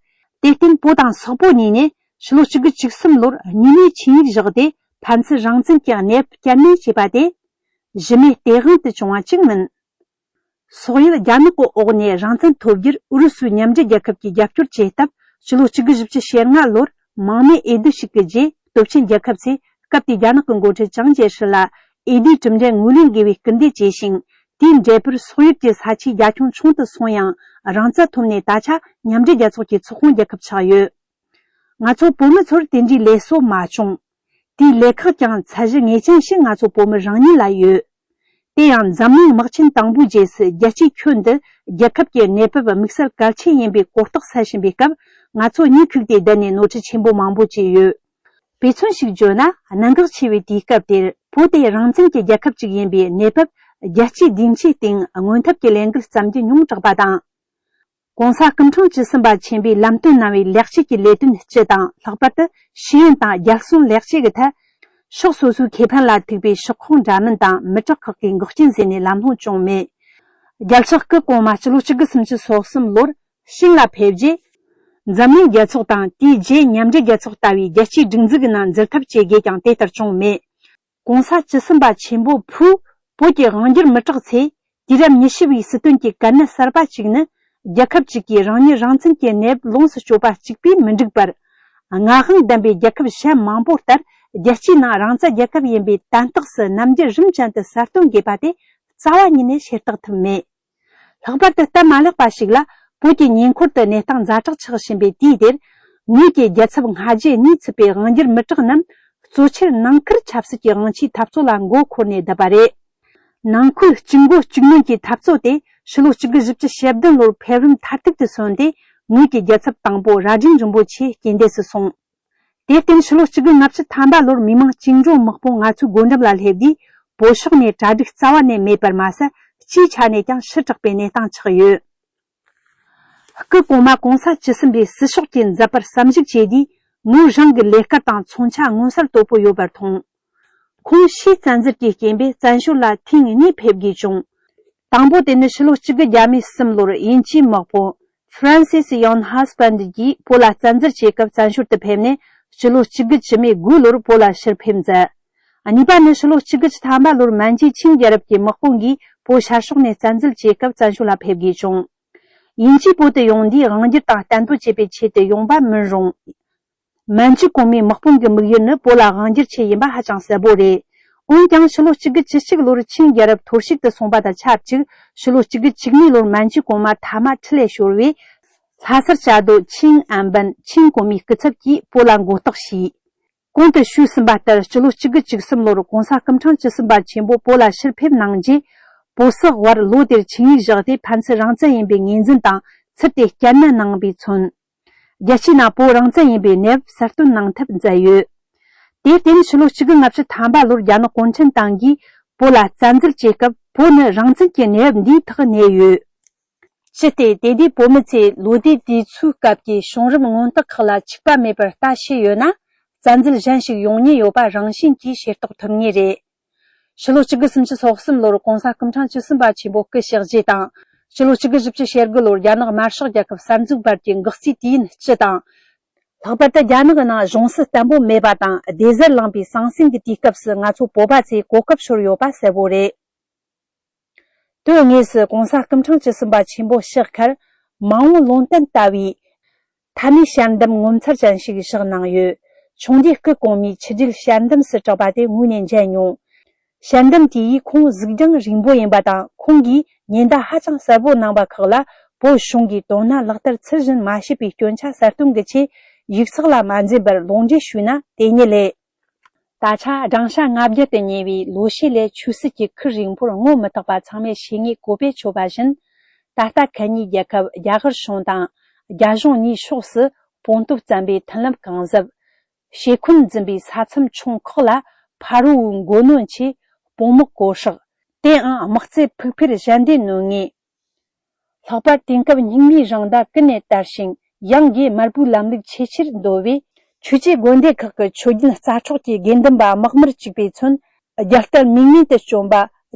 དེར་བརྟེན་བོད་དང་སོག་པོ་གཉིས་ནས་ཕྱི་ལོ་གཅིག་དགུ་གཅིག་གསུམ་ལོར་གཉིས་སྣེའི་ཆིངས་ཡིག་བཞག་སྟེ། ཕན་ཚུན་རང་བཙན་གྱི་གནས་བབ་བསྐྱར་ནན་བྱས་པ་དེ། གཞི་མེད་སྟེས་དབང་དུ་བྱུང་བ་ཅིག་མིན། སོག་ཡུལ་རྒྱ་ནག་གི་འོག་ནས་རང་བཙན་ཐོབ་རྒྱུར་ཨུ་རུ་སུའི་མཉམ་འབྲེལ་རྒྱལ་ཁབ་ཀྱིས་རྒྱབ་སྐྱོར་བྱས་སྟབས། ཕྱི་ལོ་གཅིག་དགུ་བཞི་བཅུ་ཞེ་ལྔ་ལོར་མང་མོས་འོས་བསྡུ་ཞིག་གི་རྗེས། སྟོབས་ཆེན་རྒྱལ་ཁབ་ཚོས་སྐབས་དེའི་རྒྱ་ནག་གི་འགོ་ཁྲིད་ཅང་ཅེ་ཧྲི་ལ་འོས་བསྡུའི་གྲུབ་འབྲས་ངོས་ལེན་དགོས་པའི་སྐུལ་འདེད་བྱས་ཤིང་། དེའི་འབྲས་བུར་སོག་ཡུལ་གྱི་ས་ཆའི་རྒྱ་ཁྱོན་ཆུང་དུ་སོང་ཡང་། རང་རྩ་ཐོབ་ནས་ད་ཆ་མཉམ་འབྲེལ་རྒྱལ་ཚོགས་ཀྱི་ཚོགས་དཔོན་རྒྱལ་ཁབ་ཆགས་ཡོད། ང་ཚོ་བོད་མི་ཚོར་དེ་འདྲའི་ལས་བསོད་མ་བྱུང་། དེའི་ལས་ཁག་ཀྱང་ཚད་གཞི་ངེས་ཅན་ཞིག་ང་ཚོ་བོད་མི་རང་ཉིད་ལ་ཡོད། དེ་ཡང་འཛམ་གླིང་དམག་ཆེན་དང་པོའི་རྗེས་སུ་རྒྱལ་སྤྱིའི་ཁྱོན་དུ་རྒྱལ་ཁབ་ཀྱི་གནས་བབ་དམིགས་བསལ་གལ་ཆེན་ཡིན་པའི་གོ་རྟོགས་སད་བཞིན་པའི་སྐབས། ང་ཚོ་གཉིད་ཁུག་སྟེ་བསྡད་ནས་ནོར་འཁྲུལ་ཆེན་པོ་མང་པོ་བྱས་ཡོད། དཔེ་མཚོན་ཞིག་བརྗོད་ན། གནད་འགག་ཆེ་བའི་དུས་སྐབས་དེར་བོད་དེ་རང་བཙན་གྱི་རྒྱལ་ཁབ་ཅིག་ཡིན་པའི་གནས་བབ་རྒྱལ་སྤྱིའི་སྡིངས་ཆའི་སྟེང་སྔོན་ཐབས་ཀྱི་ལས་འགུལ་བརྩམས་རྒྱུ་ཉུང་དྲགས་པ་དང་། ྋགོང་ས་སྐུ་ཕྲེང་བཅུ་གསུམ་པ་ཆེན་པོས་ལམ་སྟོན་གནང་བའི་ལེགས་བཅོས་ཀྱི་ལས་དོན་སྤྱི་དང་། ལྷག་པར་དུ་ཤེས་ཡོན་དང་རྒྱལ་སྲུང་ལེགས་བཅོས་ཀྱི་ཐད། ཕྱོགས་སོ་སོའི་ཁེ་ཕན་ལ་ཐུག་པའི་ཤོག་ཁག་འདྲ་མིན་དང་མི་དྲག་ཁག་གིས་འགོག་རྐྱེན་བཟོས་ནས་ལམ་ལྷོང་བྱུང་མེད། རྒྱལ་ཚོགས་སྐུ་གོང་མ་སྤྱི་ལོ་གཅིག་དགུ་སུམ་ཅུ་སོ་གསུམ་ལོར་ཤིང་ལ་ཕེབས་རྗེས། འཛམ་གླིང་རྒྱལ་ཚོགས་དང་དེའི་རྗེས་མཉམ་འབྲེལ་རྒྱལ་ཚོགས་ལྟ་བུའི་རྒྱལ་སྤྱིའི་སྒྲིག་འཛུགས་ཀྱི་ནང་འཛུལ་ཐབས་བྱེད་དགོས་ཀྱང་དེ་ལྟར་བྱུང་མེད། ྋགོང་ས་བཅུ་གསུམ་པ་ཆེན་པོ་ཕུའུ་བོད་ཀྱི་དབང་སྒྱུར་མི་དྲག་ཚོས་དུས་རབས་ཉི་ཤུ་བའི་སྲིད་དོན་གྱི་གལ་གནད་གསར་པ་གཅིག་ནི། རྒྱལ་ཁབ་གཅིག་གིས་རང་ཉིད་རང་བཙན་གྱི་གནས་བབ་ལོངས་སུ་སྤྱོད་པ་གཅིག་པས་མི་འགྲིག་པར། མངའ་དབང་ལྡན་པའི་རྒྱལ་ཁབ་གཞན་མང་པོ་ལྟར་རྒྱལ་སྤྱིའི་ནང་རང་རྩ་རྒྱལ་ཁབ་ཡིན་པའི་དན་རྟགས་སུ་རྣམ་འགྱུར་རིམ་ཅན་དུ་གསལ་སྟོན་དགོས་པ་དེ་རྩ་བ་ཉིད་ནས་ཕྱིར་བཏགས་ཐུབ་མེད། ལྷག་པར་དུ་སྟབས་མ་ལེགས་པ་ཞིག་ལ། བོད་ཀྱི་ཉེ་འཁོར་དུ་གནས་སྟངས་ཛ་དྲག་ཆགས་བཞིན་པའི་དུས་དེར། ངོས་ཀྱི་རྒྱལ་ཚབ་སྔ་རྗེས་གཉིས་ཚུད་པའི་དབང་སྒྱུར་མི་དྲག་རྣམས་གཙོ་ཆེར་ནང་ཁུལ་ཆབ་སྲིད་ཀྱི་དབང་ཆའི་འཐབ་རྩོད་ལ་མགོ་འཁོར་ནས་བསྡད་པ་རེད། ནང་ཁུལ་གཅིག་མགོ་གཅིག་གནོན་གྱི་འཐབ་རྩོད་དེ་ཕྱི་ལོ་གཅིག་དགུ་བཞི་བཅུ་ཞེ་བདུན་ལོར་འཕེལ་རིམ་མཐར་ཐུག་ཏུ་སོན་ཏེ། ངོས་ཀྱི་རྒྱལ་ཚབ་དང་པོ་རྭ་སྒྲེང་རིན་པོ་ཆེ་རྐྱེན་འདས་སུ་སོང་། དེར་བརྟེན་ཕྱི་ལོ་གཅིག་དགུ་ལྔ་བཅུ་ཐམ་པ་ལོར་མི་མང་བཅིངས་འགྲོལ་དམག་དཔུང་ང་ཚོའི་སྒོ་འགྲམ་ལ་སླེབས་དུས། བོད་ཕྱོགས་ནས་གྲ་སྒྲིག་རྩ་བ་ནས་མེད་པར་མ་ཟད། སྤྱིའི་ཆ་ནས་ཀྱང་ཞེ་དྲག་པའི་གནས་སྟངས་ཆགས་ཡོད། སྐུ་གོང་མ་གོང་ས་བཅུ་གསུམ་པའི་སྲིད་ཕྱོགས་ཀྱི་མཛད་པར་བསམ་གཞིགས་བྱས་དུས། ངོས་རང་གི་ལས་ཀ་དང་མཚོན་ཆ་མངོན་གསལ་དོད་པོ་ཡོད་པར་མཐོང་། ཁོང་ཕྱིའི་བཙན་འཛུལ་གྱི་རྐྱེན་པས་བཙན་བྱོལ་ལ་ཐེངས་གཉིས་ཕེབས་དགོས་བྱུང་། དང་པོ་དེ་ནི་ཕྱི་ལོ་གཅིག་དགུ་བརྒྱ་མེད་གསུམ་ལོར་དབྱིན་ཇིའི་དམག་དཔོན་Francis Young Husband གྱིས་བོད་ལ་བཙན་འཛུལ་བྱེད་སྐབས་བཙན་བྱོལ་དུ་ཕེབས་ནས། ཕྱི་ལོ་གཅིག་དགུ་བཅུ་མེད་དགུ་ལོར་བོད་ལ་ཕྱིར་ཕེབས་མཛད། གཉིས་པ་ནི་ཕྱི་ལོ་གཅིག་དགུ་བཅུ་ཐམ་པ་ལོར་མན་ཇུ་ཆིང་རྒྱལ་རབས་ཀྱི་དམག་དཔུང་གིས་བོད་ཤར་ཕྱོགས་ནས་བཙན་འཛུལ་བྱེད་སྐབས་བཙན་བྱོལ་ལ་ཕེབས་དགོས་བྱུང་། དབྱིན་ཇིས་བོད་དུ་ཡོང་དུས་དབང་སྒྱུར་དང་གཏན་དོད་བྱེད་པའི་ཆེད་དུ་ཡོང་པ་མིན་རུང་། མན་ཇུ་གོང་མའི་དམག་དཔུང་གི་དམིགས་ཡུལ་ནི་བོད་ལ་དབང་སྒྱུར་ཆེད་ཡིན་པ་ཧ་ཅང་གསལ་པོ་རེད། འོན་ཀྱང་ཕྱི་ལོ་གཅིག་དགུ་བཅུ་གཅིག་ལོར་ཆིང་རྒྱལ་རབས་འཐོར་ཞིག་ཏུ་སོང་པ་དང་ཆབས་ཅིག་ཕྱི་ལོ་གཅིག་དགུ་བཅུ་གཉིས་ལོར་མན་ཇུ་གོང་མ་ཐ་མ་ཁྲི་ལས་ཤོར་བས། ལྷ་སར་བཅའ་སྡོད་ཆིང་ཨན་པན་ཆིང་གོང་མའི་སྐུ་ཚབ་ཀྱིས་བོད་ལ་མགོ་བཏགས་བྱས། གོང་དུ་ཞུས་ཟིན་པ་ལྟར་ཕྱི་ལོ་གཅིག་དགུ་བཅུ་གསུམ་ལོར་གོང་ས་སྐུ་ཕྲེང་བཅུ་གསུམ་པ་ཆེན་པོ་བོད་ལ་ཕྱིར་ཕེབས་གནང་རྗེས། བོད་སོག་དབར་ལོ་དེར་ཆིངས་ཡིག་བཞག་སྟེ་ཕན་ཚུན་རང་བཙན་ཡིན་པའི་ངོས་འཛིན་དང་ཚུལ་དེ་བསྐྱར་ནན་གནང་བས་མཚོན། རྒྱལ་སྤྱིའི་ནང་བོད་རང་བཙན་ཡིན་པའི་གནས་བབ་གསལ་སྟོན་གནང་ཐབས་མཛད་ཡོད། དེར་བརྟེན་ཕྱི་ལོ་གཅིག་དགུ་ལྔ་བཅུ་ཐམ་པ་ལོར་རྒྱ་ནག་གུང་ཁྲན་ཏང་གིས་བོད་ལ་བཙན་འཛུལ་བྱེད་སྐབས་བོད་ནི་རང་བཙན་གྱི་གནས་བབ་འདིའི་ཐོག་གནས་ཡོད། ཅི་སྟེ་དེ་དུས་བོད་མི་ཚོས་ལོ་ཟླའི་དུས་ཚོད་སྐབས་ཀྱི་བྱུང་རབས་མངོན་རྟགས་ཁག་ལ་འཆུག་པ་མེད་པར་ལྟ་ཤེས་ཡོད་ན། བཙན་འཛུལ་གཞན་ཞིག་ཡོང་ཉེན་ཡོད་པ་རང་བཞིན་གྱིས་ཤེས་རྟོགས་ཐུབ་ངེས་རེད། ཕྱི་ལོ་གཅིག་དགུ་སུམ་ཅུ་སོ་གསུམ་ལོར་གོང་ས་སྐུ་ཕྲེང་བཅུ་གསུམ་པ་ཆེན་པོ་སྐུ་གཤེགས་རྗེས་དང་། ཕྱི་ལོ་གཅིག་དགུ་བཞི་བཅུ་ཞེ་དགུ་ལོར་རྒྱ་ནག་དམར་ཤོག་རྒྱལ་ཁབ་གསར་འཛུགས་བར་གྱི་འགག་རྩའི་དུས་ཡུན་སྤྱི་དང་། ལྷག་པར་དུ་རྒྱ་ནག་གི་ནང་གཞུང་སྲིད་བརྟན་པོ་མེད་པ་དང་སྡེ་གཟར་ལངས་པའི་ཟང་ཟིང་གི་དུས་སྐབས་སུ་ང་ཚོ་བོད་པ་ཚོས་གོ་སྐབས་ཤོར་ཡོད་པ་གསལ་པོ་རེད། དོན་དངོས་སུ་གོང་ས་སྐུ་ཕྲེང་བཅུ་གསུམ་པ་ཆེན་པོ་གཤེགས་ཁར། མ་འོངས་ལུང་བསྟན་ལྟ་བུའི་མཐའ་མའི་ཞལ་འདེམས་ངོ་མཚར་ཅན་ཞིག་བཞག་གནང་ཡོད། ཆུང་དུས་སྐུ་གོང་མའི་ཆིག་སྒྲིལ་ཞལ་འདེམས་སུ་གྲགས་པ་དེ་ངོས་ནས་མཇལ་མྱོང་། ཞལ་འདེམས་དེ་ཡིས་ཁོང་གཟིགས་རྒྱང་རིང་པོ་ཡིན་པ་དང་། ཁོང་གིས་ཉེན་བརྡ་ཧ་ཅང་གསལ་པོ་གནང་བ་ཁག་ལ། བོད་གཞུང་གིས་དོ་སྣང་ལག་བསྟར་ཚུལ་བཞིན་མ་བྱས་པའི་སྐྱོན་ཆ་གསལ་སྟོན་གྱི་ཆེད་ཡིག་ཚགས་ལ་མ་འཛེམ་པར་ལོག་འགྲེལ་ཞུས་ན་དེ་ཉིད་ལས། ད་ཆ་སྦྲང་ཤ་ལྔ་བརྒྱ་དུ་ཉེ་བའི་ལོ་ཤས་ལས་ཆོས་སྲིད་ཀྱི་ཁུར་རིང་པོར་ངོ་མི་ཐོགས་པ་ཚང་མས་ཤེས་ངེས་གོ་བས་ཆོད་པ་བཞིན། ད་ལྟ་གན་ཉིའི་རྒྱལ་ཁབ་རྒྱ་གར་གཞུང་དང་། རྒྱ་གཞུང་གཉིས་ཕྱོགས་སུ་སྤོང་ཐོབ་བཙན་པོའི་མཐུན་ལམ་གང་ཟབ། ཞེ་འཁོན་འཛིན་པའི་ས་མཚམས་ཆུང་ཁག་ལ་ཕ་རོལ་པོའི་མགོ་གནོན་ཆེད་དཔུང་དམག་བཀོད་སྲོལ། དེའང་དམག་རྩལ་ཕུགས་འཕེར་གཞན་སྡེ་སྣོན་ངེས། ལྷག་པར་དེང་སྐབས་རྙིང་མའི་རང་བརྡ་ཀུན་ནས་དར་ཞིང་ ཡང་སྒོས་དམར་པོའི་ལམ་ལུགས་ཆེས་ཆེར་འདོར་བས། ཆོས་བརྒྱུད་དགོན་སྡེ་ཁག་གི་ཆོས་བརྒྱུད་རྩ་ཁྲོག་གི་དགེ་འདུན་པ་དམག་མིར་བཅུག་པས་མཚོན། རྒྱལ་རྟེན་མིང་མེད་དུ་བཅོམ་པ་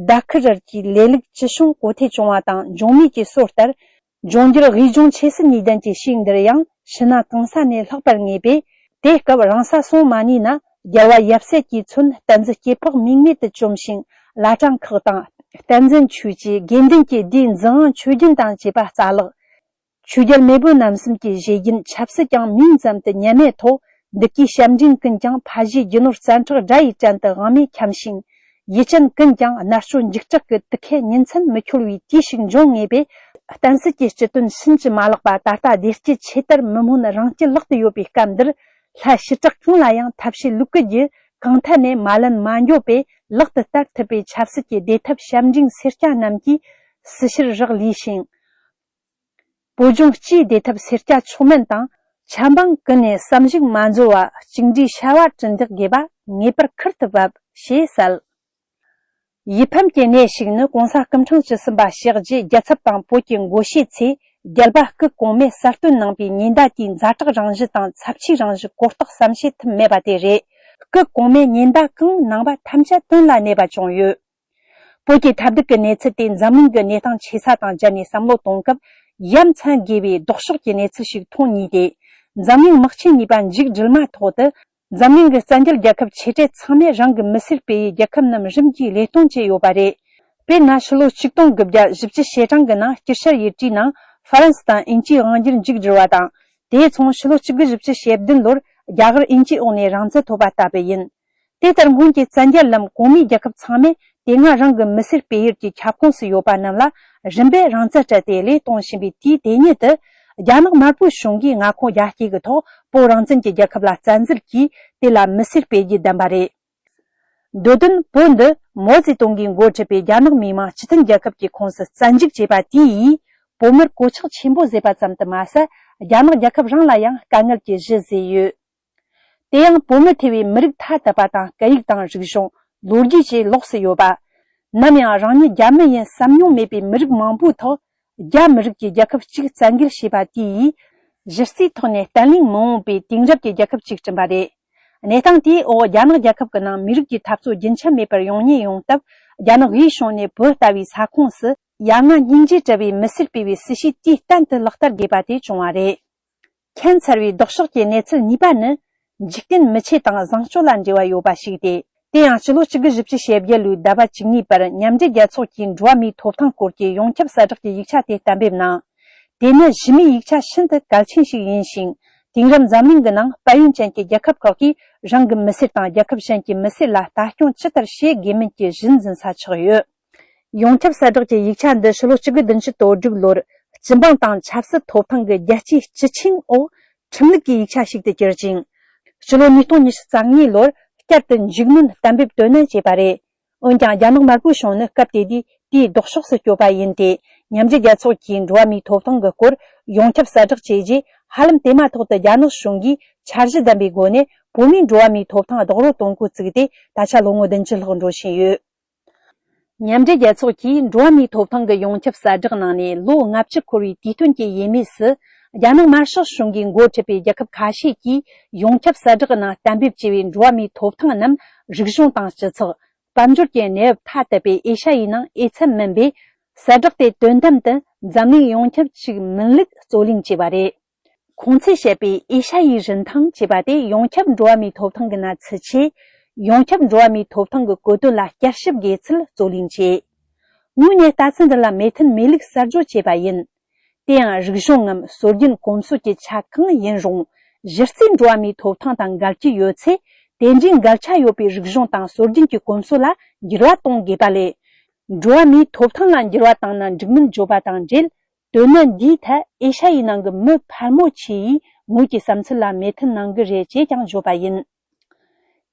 ཟླ་ཁུ་རལ་གྱི་ལས་ལུགས་ཅི་བྱུང་གོ་ཐོས་བྱུང་བ་དང་། འབྱུང་མུས་ཀྱི་སྲོལ་ལྟར། འབྱུང་འགྱུར་དབུས་སྦྱོང་ཆོས་སྲིད་གཉིས་ལྡན་གྱི་ཤིང་འདིར་ཡང་ཕྱི་ནང་གང་ས་ནས་ལྷག་པར་ངེས་པས། དེ་སྐབས་རང་ས་སོང་མ་ནུས་ན། རྒྱལ་བ་ཡབ་སྲས་ཀྱིས་མཚོན་བསྟན་འཛིན་སྐྱེ་འཕགས་མིང་མེད་དུ་བཅོམ་ཞིང་། བླ་བྲང་ཁག་དང་བསྟན་འཛིན་ཆོས་ཀྱི་དགེ་འདུན་གྱི་སྡེའི་འཛིན་དབང་ཆོས་རྒྱུན་དང་བཅས་པ་རྩ་བརླག། ཆོས་རྒྱལ་མེས་པོ་རྣམ་གསུམ་གྱི་བཞེད་རྒྱུན་ཆབ་སྲིད་ཀྱང་མིང་ཙམ་དུ་ཉན་མེད་ཐོག། འདི་གའི་ཞབས་འབྲིང་ཀུན་ཀྱང་ཕ་གཞིས་རྒྱུ་ནོར་བཙན་ཁྲག་དགྲ་ཡི་བྲན་དུ་དབང་མེད་འཁྱམས་ཤིང་། ཡིད་ཅན་ཀུན་ཀྱང་མནར་གཅོད་འཇིགས་སྐྲག་གི་དུག་ཁའི་ཉིན་མཚན་མི་འཁྱོལ་བའི་དུས་ཤིག་འབྱུང་ངེས་པས། བསྟན་སྲིད་ཀྱི་སྤྱི་དོན་ཕྱིན་ཅི་མ་ལོག་པ་ད་ལྟ་བདེ་སྐྱིད་ཆེ་དར་མི་སྨོན་རང་སྐྱིད་ལག་ཏུ་ཡོད་པའི་སྐབས་འདིར། ལྷ་ཞི་དྲག་གང་ལ་ཡང་ཐབས་ཤེས་ལུགས་ཀུན་གྱིས་གང་ཐད་ནས་མ་ལན་མ་འགྱོ་བས། ལག་ཏུ་བསྟར་ཐུབ་པའི་ཆབ་སྲིད་ཀྱི་བདེ་ཐབས་ཞབས་འབྲིང་སེར་སྐྱ་རྣམས་ཀྱིས་སྲི་ཕྱིར་རག་ལས་ཤིང་། བོད་ལྗོངས་སྤྱིའི་བདེ་ཐབས་སེར་སྐྱ་མཆོག་དམན་དང་། ཆབ་འབངས་ཀུན་ནས་བསམ་གཞིག་མ་འཛོལ་བ། གཅིག་འདྲིས་བྱ་བ་གྲུ་འདེགས་དགོས་པ་ངེས་པར་ཁུར་ཐུབ་བབ་ཞེས་གསལ། ཡིད་ཕམ་གྱི་གནས་ཤིག་ནི་༸གོང་ས་སྐུ་ཕྲེང་བཅུ་གསུམ་པ་ཞེ་གཅིག་རྒྱལ་ཚབ་དང་བོད་ཀྱི་འགོ་བཤེས་ཚོས་རྒྱལ་བ་སྐུ་གོང་མས་གསལ་སྟོན་གནང་པའི་ཉེན་བརྡ་དེའི་ཛ་དྲག་རང་བཞིན་དང་ཚབས་ཆེའི་རང་བཞིན་གོ་རྟོགས་སམ་བྱེད་ཐུབ་མེད་པ་དེ་རེད། སྐུ་གོང་མས་ཉེན་བརྡ་གང་གནང་བ་ཐམས་ཅད་དོན་ལ་གནས་པ་བྱུང་ཡོད། བོད་ཀྱི་མཐའ་སྡུག་གི་གནས་ཚུལ་དེ་འཛམ་གླིང་གི་གནས་སྟངས་ཆེ་ས་དང་སྦྱར་ནས་བསམ་བློ་གཏོང་སྐབས། ཡ་མཚན་དགོས་པའི་ལྡོག་ཕྱོགས་ཀྱི་གནས་ཚུལ་ཞིག་མཐོང་ནུས་ཏེ། འཛམ་གླིང་དམག་ཆེན་གཉིས་པ་མཇུག་སྒྲིལ་མ་ཐག་ཏུ། འཛམ་གླིང་གི་བཙན་རྒྱལ་རྒྱལ་ཁབ་ཆེ་གྲས་ཚང་མས་རང་གི་མི་སེར་སྤེལ་ཡུལ་རྒྱལ་ཁབ་རྣམས་རིམ་གྱིས་ལས་གཏོང་བྱས་ཡོད་པ་རེད། དཔེར་ན། ཕྱི་ལོ་ཆིག་སྟོང་དགུ་བརྒྱ་བཞི་བཅུ་ཞེ་གྲངས་ཀྱི་ནང་དཀྱིལ་ཤར་ཡུལ་གྲུའི་ནང་ཧྥ་རན་སི་དང་དབྱིན་ཇིའི་དབང་སྒྱུར་མཇུག་སྒྲིལ་བ་དང་། དེ་མཚུངས་ཕྱི་ལོ་ཆིག་སྟོང་དགུ་བརྒྱ་བཞི་བཅུ་ཞེ་བདུན་ལོར་རྒྱ་གར་དབྱིན་ཇིའི་འོག་ནས་རང་བཙན་ཐོབ་པ་ལྟ་བུ་ཡིན། དེ་ལྟར་སྔོན་གྱི་བཙན་རྒྱལ་ལམ་གོང་མའི་རྒྱལ་ཁབ་ཚང་མས་དེ་སྔ་རང་གི་མི་སེར་སྤེལ་ཡུལ་གྱི་ཁྱབ་ཁོངས་སུ་ཡོད་པ་རྣམས་ལ་རིམ་པས་རང་བཙན་སྤྲད་དེ་ལས་གཏོང་བཞིན་པའི་དུས་དེ་ཉིད་དུ། རྒྱ་ནག་དམར་པོའི་གཞུང་གིས་མངའ་ཁོངས་རྒྱ་སྐྱེད་ཀྱི་ཐོག་བོད་རང་བཙན་གྱི་རྒྱལ་ཁབ་ལ་བཙན་འཛུལ་གྱིས་དེ་ལ་མི་སེར་སྤེལ་རྒྱུ་བདམས་པ་རེད། འདོད་དོན་བོད་འདི་མའོ་ཙེ་ཏུང་གིས་འགོ་ཁྲིད་པའི་རྒྱ་ནག་མི་དམངས་སྤྱི་མཐུན་རྒྱལ་ཁབ་ཀྱི་ཁོངས་སུ་བཙན་འཇུག་བྱས་པ་དེ་ཡིས་བོད་མིར་གོད་ཆག་ཆེན་པོ་བཟོས་པ་ཙམ་དུ་མ་ཟད། རྒྱ་ནག་རྒྱལ་ཁབ་རང་ལ་ཡང་དཀའ་ངལ་གྱི་གཞི་བཟོས་ཡོད། དེ་ཡང་བོད་མི་ཐེ་བའི་མི་རིགས་ཐ་དད་པ་དང་སྐད་ཡིག་དང་རིག་གཞུང་། ལོ་རྒྱུས་བཅས་ལོགས་སུ་ཡོད་པ། ནམ་ཡང་རང་ཉིད་རྒྱ་མི་ཡིན་བསམ་མྱོང་མེད་པའི་མི་རིགས་མང་པོའི་ཐོག་རྒྱ་མི་རིགས་ཀྱི་རྒྱལ་ཁབ་གཅིག་བཙན་འགེལ་བྱས་པ་དེ་ཡིས། གཞི་རྩའི་ཐོག་ནས་བརྟན་ལྷིང་མི་འོང་པའི་དེང་རབས་ཀྱི་རྒྱལ་ཁབ་ཅིག་བསྐྲུན་པ་རེད། གནས་སྟངས་དེའི་འོག་རྒྱ་ནག་རྒྱལ་ཁབ་ཀྱི་ནང་མི་རིགས་ཀྱི་འཐབ་རྩོད་རྒྱུན་ཆད་མེད་པར་ཡོང་ཉེན་ཡོང་སྟབས། རྒྱ་ནག་དབུས་གཞུང་ནས་བོད་ལྟ་བུའི་ས་ཁོངས་སུ་ཡ་ང་སྙིང་རྗེ་བྲལ་བའི་མི་སེར་སྤེལ་བའི་སྲིད་བྱུས་དུས་གཏན་དུ་ལག་བསྟར་དགོས་པ་དེ་བྱུང་བ་རེད། ཁྱད་མཚར་བའི་ལྡོག་ཕྱོགས་ཀྱི་གནས་ཚུལ་གཉིས་པ་ནི། འཇིག་རྟེན་མི་ཆོས་དང་བཟང་སྤྱོད་ལ་འབྲེལ་བ་ཡོད་པ་ཞིག་སྟེ། དེ་ཡང་སྤྱི་ལོ་གཅིག་དགུ་བཞི་བཅུ་ཞེ་བརྒྱད་ལོའི་ཟླ་བ་བཅུ་གཉིས་པར་མཉམ་འབྲེལ་རྒྱལ་ཚོགས་ཀྱིས་འགྲོ་བ་མིའི་ཐོབ་ཐང་སྐོར་གྱི་ཡོངས་ཁྱབ་གསལ་བསྒྲགས་ཀྱི་ཡིག་ཆ་དེ་གཏན་འབེབས་གནང་། དེ་ནི་གཞི་མེད་ཡིག་ཆ་ཤིན་ཏུ་གལ་ཆེན་ཞིག་ཡིན་ཞིང་། དེང་རབས་འཛམ་གླིང་གི་ནང་དཔལ་ཡོན་ཅན་གྱི་རྒྱལ་ཁབ་ཁག་གིས་རང་གི་མི་སེར་དང་རྒྱལ་ཁབ་གཞན་གྱི་མི་སེར་ལ་ལྟ་སྐྱོང་ཇི་ལྟར་བྱེད་དགོས་མིན་གྱི་གཞི་འཛིན་ས་ཆགས་ཡོད། ཡོངས་ཁྱབ་གསལ་བསྒྲགས་ཀྱི་ཡིག་ཆ་འདི་ཕྱི་ལོ་གཅིག་དགུ་བདུན་ཅུ་དོན་དྲུག་ལོར་སྤྱི་འབངས་དང་ཆབ་སྲིད་ཐོབ་ཐང་གི་རྒྱལ་སྤྱིའི་སྤྱི་ཆིངས་འོག་ཁྲིམས་ལུགས་ཀྱི་ཡིག་ཆ་ཞིག་ཏུ་གྱུར་ཅིང་། ཕྱི་ལོ་ཉིས་སྟོང་ཉི་ཤུ་རྩ་གཉིས་ལོར་བསྐྱར་དུ་མཇུག་སྣོན་གཏན་འབེབས་དོན་གནད་བྱས་པ་རེད། འོན་ཀྱང་རྒྱ་ནག་དམར་པོའི་གཞུང་ནི་སྐབས་དེ་དུས་དེའི་ལྡོག་ཕྱོགས་སུ་སྐྱོད་པ་ཡིན་ཏེ། མཉམ་འབྲེལ་རྒྱལ་ཚོགས་ཀྱིས་འགྲོ་བ་མིའི་ཐོབ་ཐང་གི་སྐོར་ཡོངས་ཁྱབ་གསལ་བསྒྲགས་བྱས་རྗེས། ཧ་ལམ་དེ་མ་ཐག་ཏུ་རྒྱ་ནག་གཞུང་གིས་འཆར་གཞི་ལྡན་པའི་སྒོ་ནས་བོད་མིའི་འགྲོ་བ་མིའི་ཐོབ་ཐང་རྡོག་རོལ་གཏོང་འགོ་བཙུགས་ཏེ། ད་ཆ་ལོ་ངོ་བདུན་ཅུ་ལྷག་འགྲོ་བཞིན་ཡོད། མཉམ་འབྲེལ་རྒྱལ་ཚོགས་ཀྱིས་འགྲོ་བ་མིའི་ཐོབ་ཐང་གི་ཡོངས་ཁྱབ་གསལ་བསྒྲགས་གནང་ནས་ལོ་ལྔ་བཅུ་འཁོར་བའི་དུས་སྟོན་གྱི་ཡས་མས་སུ། རྒྱ་ནག་དམར་ཤོག་གཞུང་གིས་འགོ་ཁྲིད་པའི་རྒྱལ་ཁབ་ཁ་ཤས་ཀྱིས་ཡོངས་ཁྱབ་གསལ་བསྒྲགས་ནང་གཏན་འབེབས་བྱས་པའི་འགྲོ་བ་མིའི་ཐོབ་ཐང་རྣམས་རིག་གཞུང་དང་སྤྱི་ཚོགས། དཔལ་འབྱོར་གྱི་གནས་བབ་ཐ་དད་པའི་ཨེ་ཤ་ཡའི་ནང་འོས་འཚམ་མིན་པས། གསལ་བསྒྲགས་དེ་དོན་དམ་དུ་འཛམ་གླིང་ཡོངས་ཁྱབ་ཅིག་མིན་ལུགས་རྩོད་གླེང་བྱས་པ་རེད། ཁོང་ཚོས་བཤད་པའི་ཨེ་ཤ་ཡའི་རིན་ཐང་ཅེས་པ་དེ་ཡོངས་ཁྱབ་འགྲོ་བ་མིའི་ཐོབ་ཐང་གི་ནང་ཚུད་ཆེད། ཡོངས་ཁྱབ་འགྲོ་བ་མིའི་ཐོབ་ཐང་གི་གོ་དོན་ལ་བསྐྱར་ཞིབ་དགོས་ཚུལ་རྩོད་གླེང་བྱས། དངོས་གནས་ལྟ་ཚུལ་འདི་ལ་མོས་མཐུན་མེད་ལུགས་གསར་བརྗོད་བྱས་པ་ཡིན། དེ་ཡང་རིག་གཞུང་ངམ་སྲོལ་རྒྱུན་གོམས་སྲོལ་གྱི་ཆ་གང་ཡིན་རུང་། གཞི་རྩའི་འགྲོ་བ་མིའི་ཐོབ་ཐང་དང་འགལ་གྱི་ཡོད་ཚེ། དེ་འདྲའི་འགལ་ཆ་ཡོད་པའི་རིག་གཞུང་དང་སྲོལ་རྒྱུན་གྱི་གོམས་སྲོལ་ལ་འགྱུར་བ་གཏོང་དགོས་པ་ལས། འགྲོ་བ་མིའི་ཐོབ་ཐང་ལ་འགྱུར་བ་བཏང་ན་འགྲིག་མིན་བརྗོད་པ་དང་འབྲེལ། དོན་དངོས་འདིའི་ཐད་ཨེ་ཤ་ཡའི་ནང་གི་མི་ཕལ་མོ་ཆེ་ཡིས་ངོས་ཀྱི་བསམ་ཚུལ་ལ་མོས་མཐུན་གནང་གི་རེད་ཅེས་ཀྱང་བརྗོད་པ་ཡིན།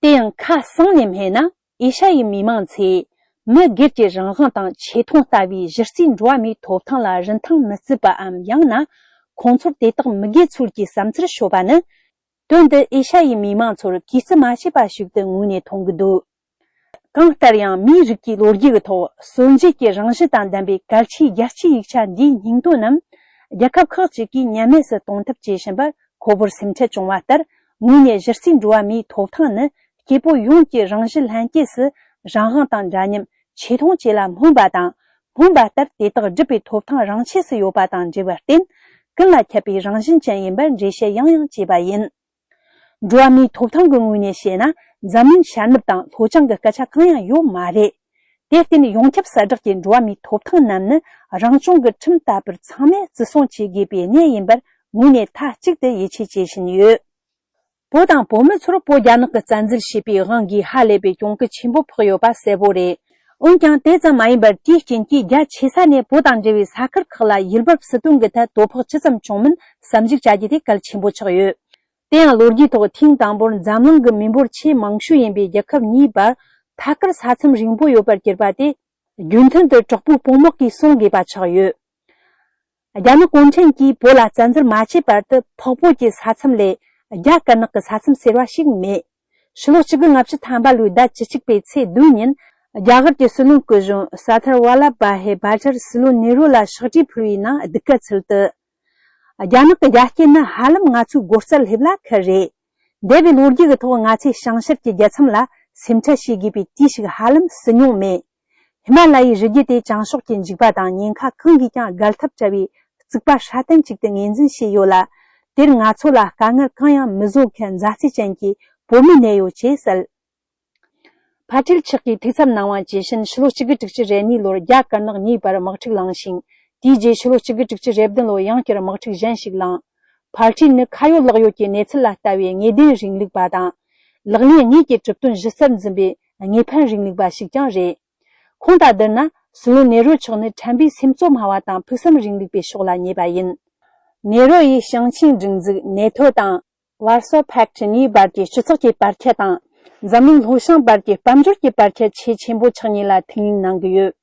དེ་ཡང་ཁ་གསང་ནས་སྨྲས་ན། ཨེ་ཤ་ཡའི་མི་མང་ཚོས་མི་སྒེར་གྱི་རང་དབང་དང་ཆེ་མཐོང་ལྟ་བུའི་གཞི་རྩའི་འགྲོ་བ་མིའི་ཐོབ་ཐང་ལ་རིན་ཐང་མི་བརྩི་བའམ། ཡང་ན་ཁོང་ཚོར་དེ་དག་མི་དགོས་ཚུལ་གྱི་བསམ་ཚུལ་ཤོད་པ་ནི། དོན་དུ་ཨེ་ཤ་ཡའི་མི་མང་ཚོར་གུས་བརྩི་མ་བྱས་པ་ཞིག་ཏུ་ངོས་ནས་མཐོང་གི་འདུག་གང་ལྟར་ཡང་མིའི་རིགས་ཀྱི་ལོ་རྒྱུས་ཀྱི་ཐོག་སྲོལ་འབྱེད་ཀྱི་རང་བཞིན་དང་ལྡན་པའི་གལ་ཆེའི་རྒྱལ་སྤྱིའི་ཡིག་ཆ་འདིའི་སྙིང་དོན་རྣམས། རྒྱལ་ཁབ་ཁག་ཅིག་གིས་ཉམས་དམས་སུ་གཏོང་ཐབས་བྱེད་བཞིན་པར་ཁོ་བོར་སེམས་ཁྲལ་བྱུང་བ་ལྟར། ངོས་ནས་གཞི་རྩའི་འགྲོ་བ་མིའི་ཐོབ་ཐང་ནི་སྐྱེ་བོ་ཡོངས་ཀྱི་རང་གཞི་ལྷན་སྐྱེས་སུ་རང་དབང་དང་འདྲ་མཉམ། ཆེ་མཐོང་བཅས་ལ་སྨོན་པ་དང་། སྨོན་པ་ལྟར་དེ་དག་སྒྲུབ་པའི་ཐོབ་ཐང་རང་ཆས་སུ་ཡོད་པ་དང་འབྲེལ་བར་བརྟེན། ཀུན་ལ་ཁྱབ་པའི་རང་བཞིན་ཅན་ཡིན་པར་འགྲེལ་བཤད་ཡང་ཡང་བྱས་པ་ཡིན། འགྲོ་བ་མིའི་ཐོབ་ཐང་གི་ངོས་ནས་བཤད་ན། འཛམ་གླིང་ཤར་ནུབ་དང་ལྷོ་བྱང་གི་སྐད་ཆ་གང་ཡང་ཡོད་མ་རེད། དེར་བརྟེན། ཡོངས་ཁྱབ་གསལ་བསྒྲགས་ཀྱི་འགྲོ་བ་མིའི་ཐོབ་ཐང་རྣམས་ནི་རང་བྱུང་གི་ཁྲིམས་ལྟ་བུར་ཚང་མས་བརྩི་སྲུང་བྱེད་དགོས་པའི་གནས་ཡིན་པར་ངོས་ནས་མཐའ་གཅིག་ཏུ་ཡིད་ཆེས་བྱེད་བཞིན་ཡོད། བོད་དང་བོད་མི་ཚོར་བོད་རྒྱ་ནག་གིས་བཙན་འཛུལ་བྱས་པའི་དབང་གིས་ཧ་ལས་པའི་གྱོང་གུད་ཆེན་པོ་ཕོག་ཡོད་པ་གསལ་པོ་རེད། འོན་ཀྱང་དེ་ཙམ་མ་ཡིན་པར། དེའི་རྐྱེན་གྱིས་རྒྱ་ཆེ་ས་ནས་བོད་དང་འབྲེལ་བའི་ས་ཁུལ་ཁག་ལ་ཡུལ་བབ་སྲིད་དོན་གྱི་ཐད་དོ་ཕོག་ཇི་ཙམ་བྱུང་མིན་བསམ་གཞིག་བྱ་རྒྱུ་དེ་གལ་ཆེན་པོ་ཆགས་ཡོད། དེ་ཡང་ལོ་རྒྱུས་ཐོག་ཐེངས་དང་པོར་འཛམ་གླིང་གི་མི་འབོར་ཆེས་མང་ཤོས་ཡིན་པའི་རྒྱལ་ཁབ་གཉིས་བར་ཐད་ཀར་ས་མཚམས་རིང་པོ་ཡོད་པར་གྱུར་པ་དེ། རྒྱུ་མཐུན་དུ་དྲག་པོའི་དཔུང་དམག་གིས་སྲུང་དགོས་པ་ཆགས་ཡོད། རྒྱ་ནག་གུང་ཁྲན་གྱིས་བོད་ལ་བཙན་འཛུལ་མ་བྱས་བར་དུ། འཕགས་བོད་ཀྱི་ས་མཚམས་ལས་རྒྱ་དཀར་ནག་གི་ས་མཚམས་ཟེར་བ་ཞིག་མེད། ཕྱི་ལོ་གཅིག་དགུ་ལྔ་བཅུ་ཐམ་པ་ལོའི་ཟླ་བཅུ་གཅིག་པའི་ཚེས་བདུན་ཉིན། རྒྱ་གར་གྱི་སྲིད་བློན་སྐུ་གཞོན་ས་ཐར་ཝ་ལ་བྷ་ཧེ་བྷ་ཏར་སྲིད་བློན་ནེ་རུ་ལ་ཕྱག་བྲིས་ཕུལ་བའི་ནང་གདུགས་དཀར་ཚུལ་དུ། རྒྱ་ནག་གི་རྒྱ་སྐྱེད་ནི་ཧ་ལམ་ང་ཚོའི་སྒོ་རྩར་སླེབས་ལ་ཁུལ་རེད། འདས་པའི་ལོ་རྒྱུས་ཀྱི་ཐོག་ང་ཚོས་བྱང་ཤར་གྱི་རྒྱལ་མཚམས་ལ་སེམས་ཁྲལ་བྱེད་དགོས་པའི་དུས་ཤིག་ཧ་ལམ་བསུ་མྱོང་མེད། ཧི་མ་ལ་ཡའི་རི་རྒྱུད་དེ་བྱང་ཕྱོགས་ཀྱི་འཇིགས་པ་དང་ཉེན་ཁ་གང་གིས་ཀྱང་བརྒལ་ཐབས་བྲལ་བའི་རྩིག་པ་སྲ་བརྟན་ཅིག་ཏུ་ངོས་འཛིན་བྱས་ཡོད་ལ། དེར་ང་ཚོ་ལ་དཀའ་ངལ་གང་ཡང་མི་བཟོ་མཁན་མཛའ་བརྩེ་ཅན་གྱི་བོད་མི་གནས་ཡོད་ཅེས་གསལ། ཕ་ཁྲིལ་མཆོག་གིས་ཐུགས་འཚབ་གནང་བ་ཇི་བཞིན། ཕྱི་ལོ་གཅིག་དགུ་དྲུག་ཅུ་རེ་གཉིས་ལོར་རྒྱ་དཀར་ནག་གཉིས་བར་དམག་འཁྲུག་ལངས་ཤིང་། དེའི་རྗེས་ཕྱི་ལོ་གཅིག་དགུ་དྲུག་ཅུ་རེ་བདུན་ལོར་ཡང་བསྐྱར་དམག་འཁྲུག་གཞན་ཞིག་ལངས། ཕལ་ཆེར་ནི་ཁ་ཡོད་ལག་ཡོད་ཀྱི་གནས་ཚུལ་ལ་ལྟ་བའི་དངོས་བདེན་རིང་ལུགས་པ་དང་། ལག་ལེན་དངོས་ཀྱི་གྲུབ་དོན་གཞི་རྩར་འཛིན་པའི་དངོས་ཕན་རིང་ལུགས་པ་ཞིག་ཀྱང་རེད། ཁོང་དང་བསྡུར་ན། སྲིད་བློན་ནེ་རུ་མཆོག་ནི་ཁྲམ་པའི་སེམས་གཙོ་སྨྲ་བ་དང་ཕུགས་བསམ་རིང་ལུགས་པའི་ཕྱོགས་ལ་ཉེ་བ་ཡིན། ནེ་རུ་ཡིས་ཞིང་ཆེན་སྒྲིག་འཛུགས་ནེ་ཐོ་དང་། ཝར་སོ་ཕེག་ཊི་གཉིས་བར་གྱི་སྤྱི་ཚོགས་ཀྱི་བར་ཁྱད་དང་། འཛམ་གླིང་ལྷོ་བྱང་བར་གྱི་དཔལ་འབྱོར་གྱི་བར་ཁྱད་ཆེས་ཆེན་པོ་ཆགས་ཉེན་ལ་ཐུགས་སྣང་གནང་གི་ཡོད།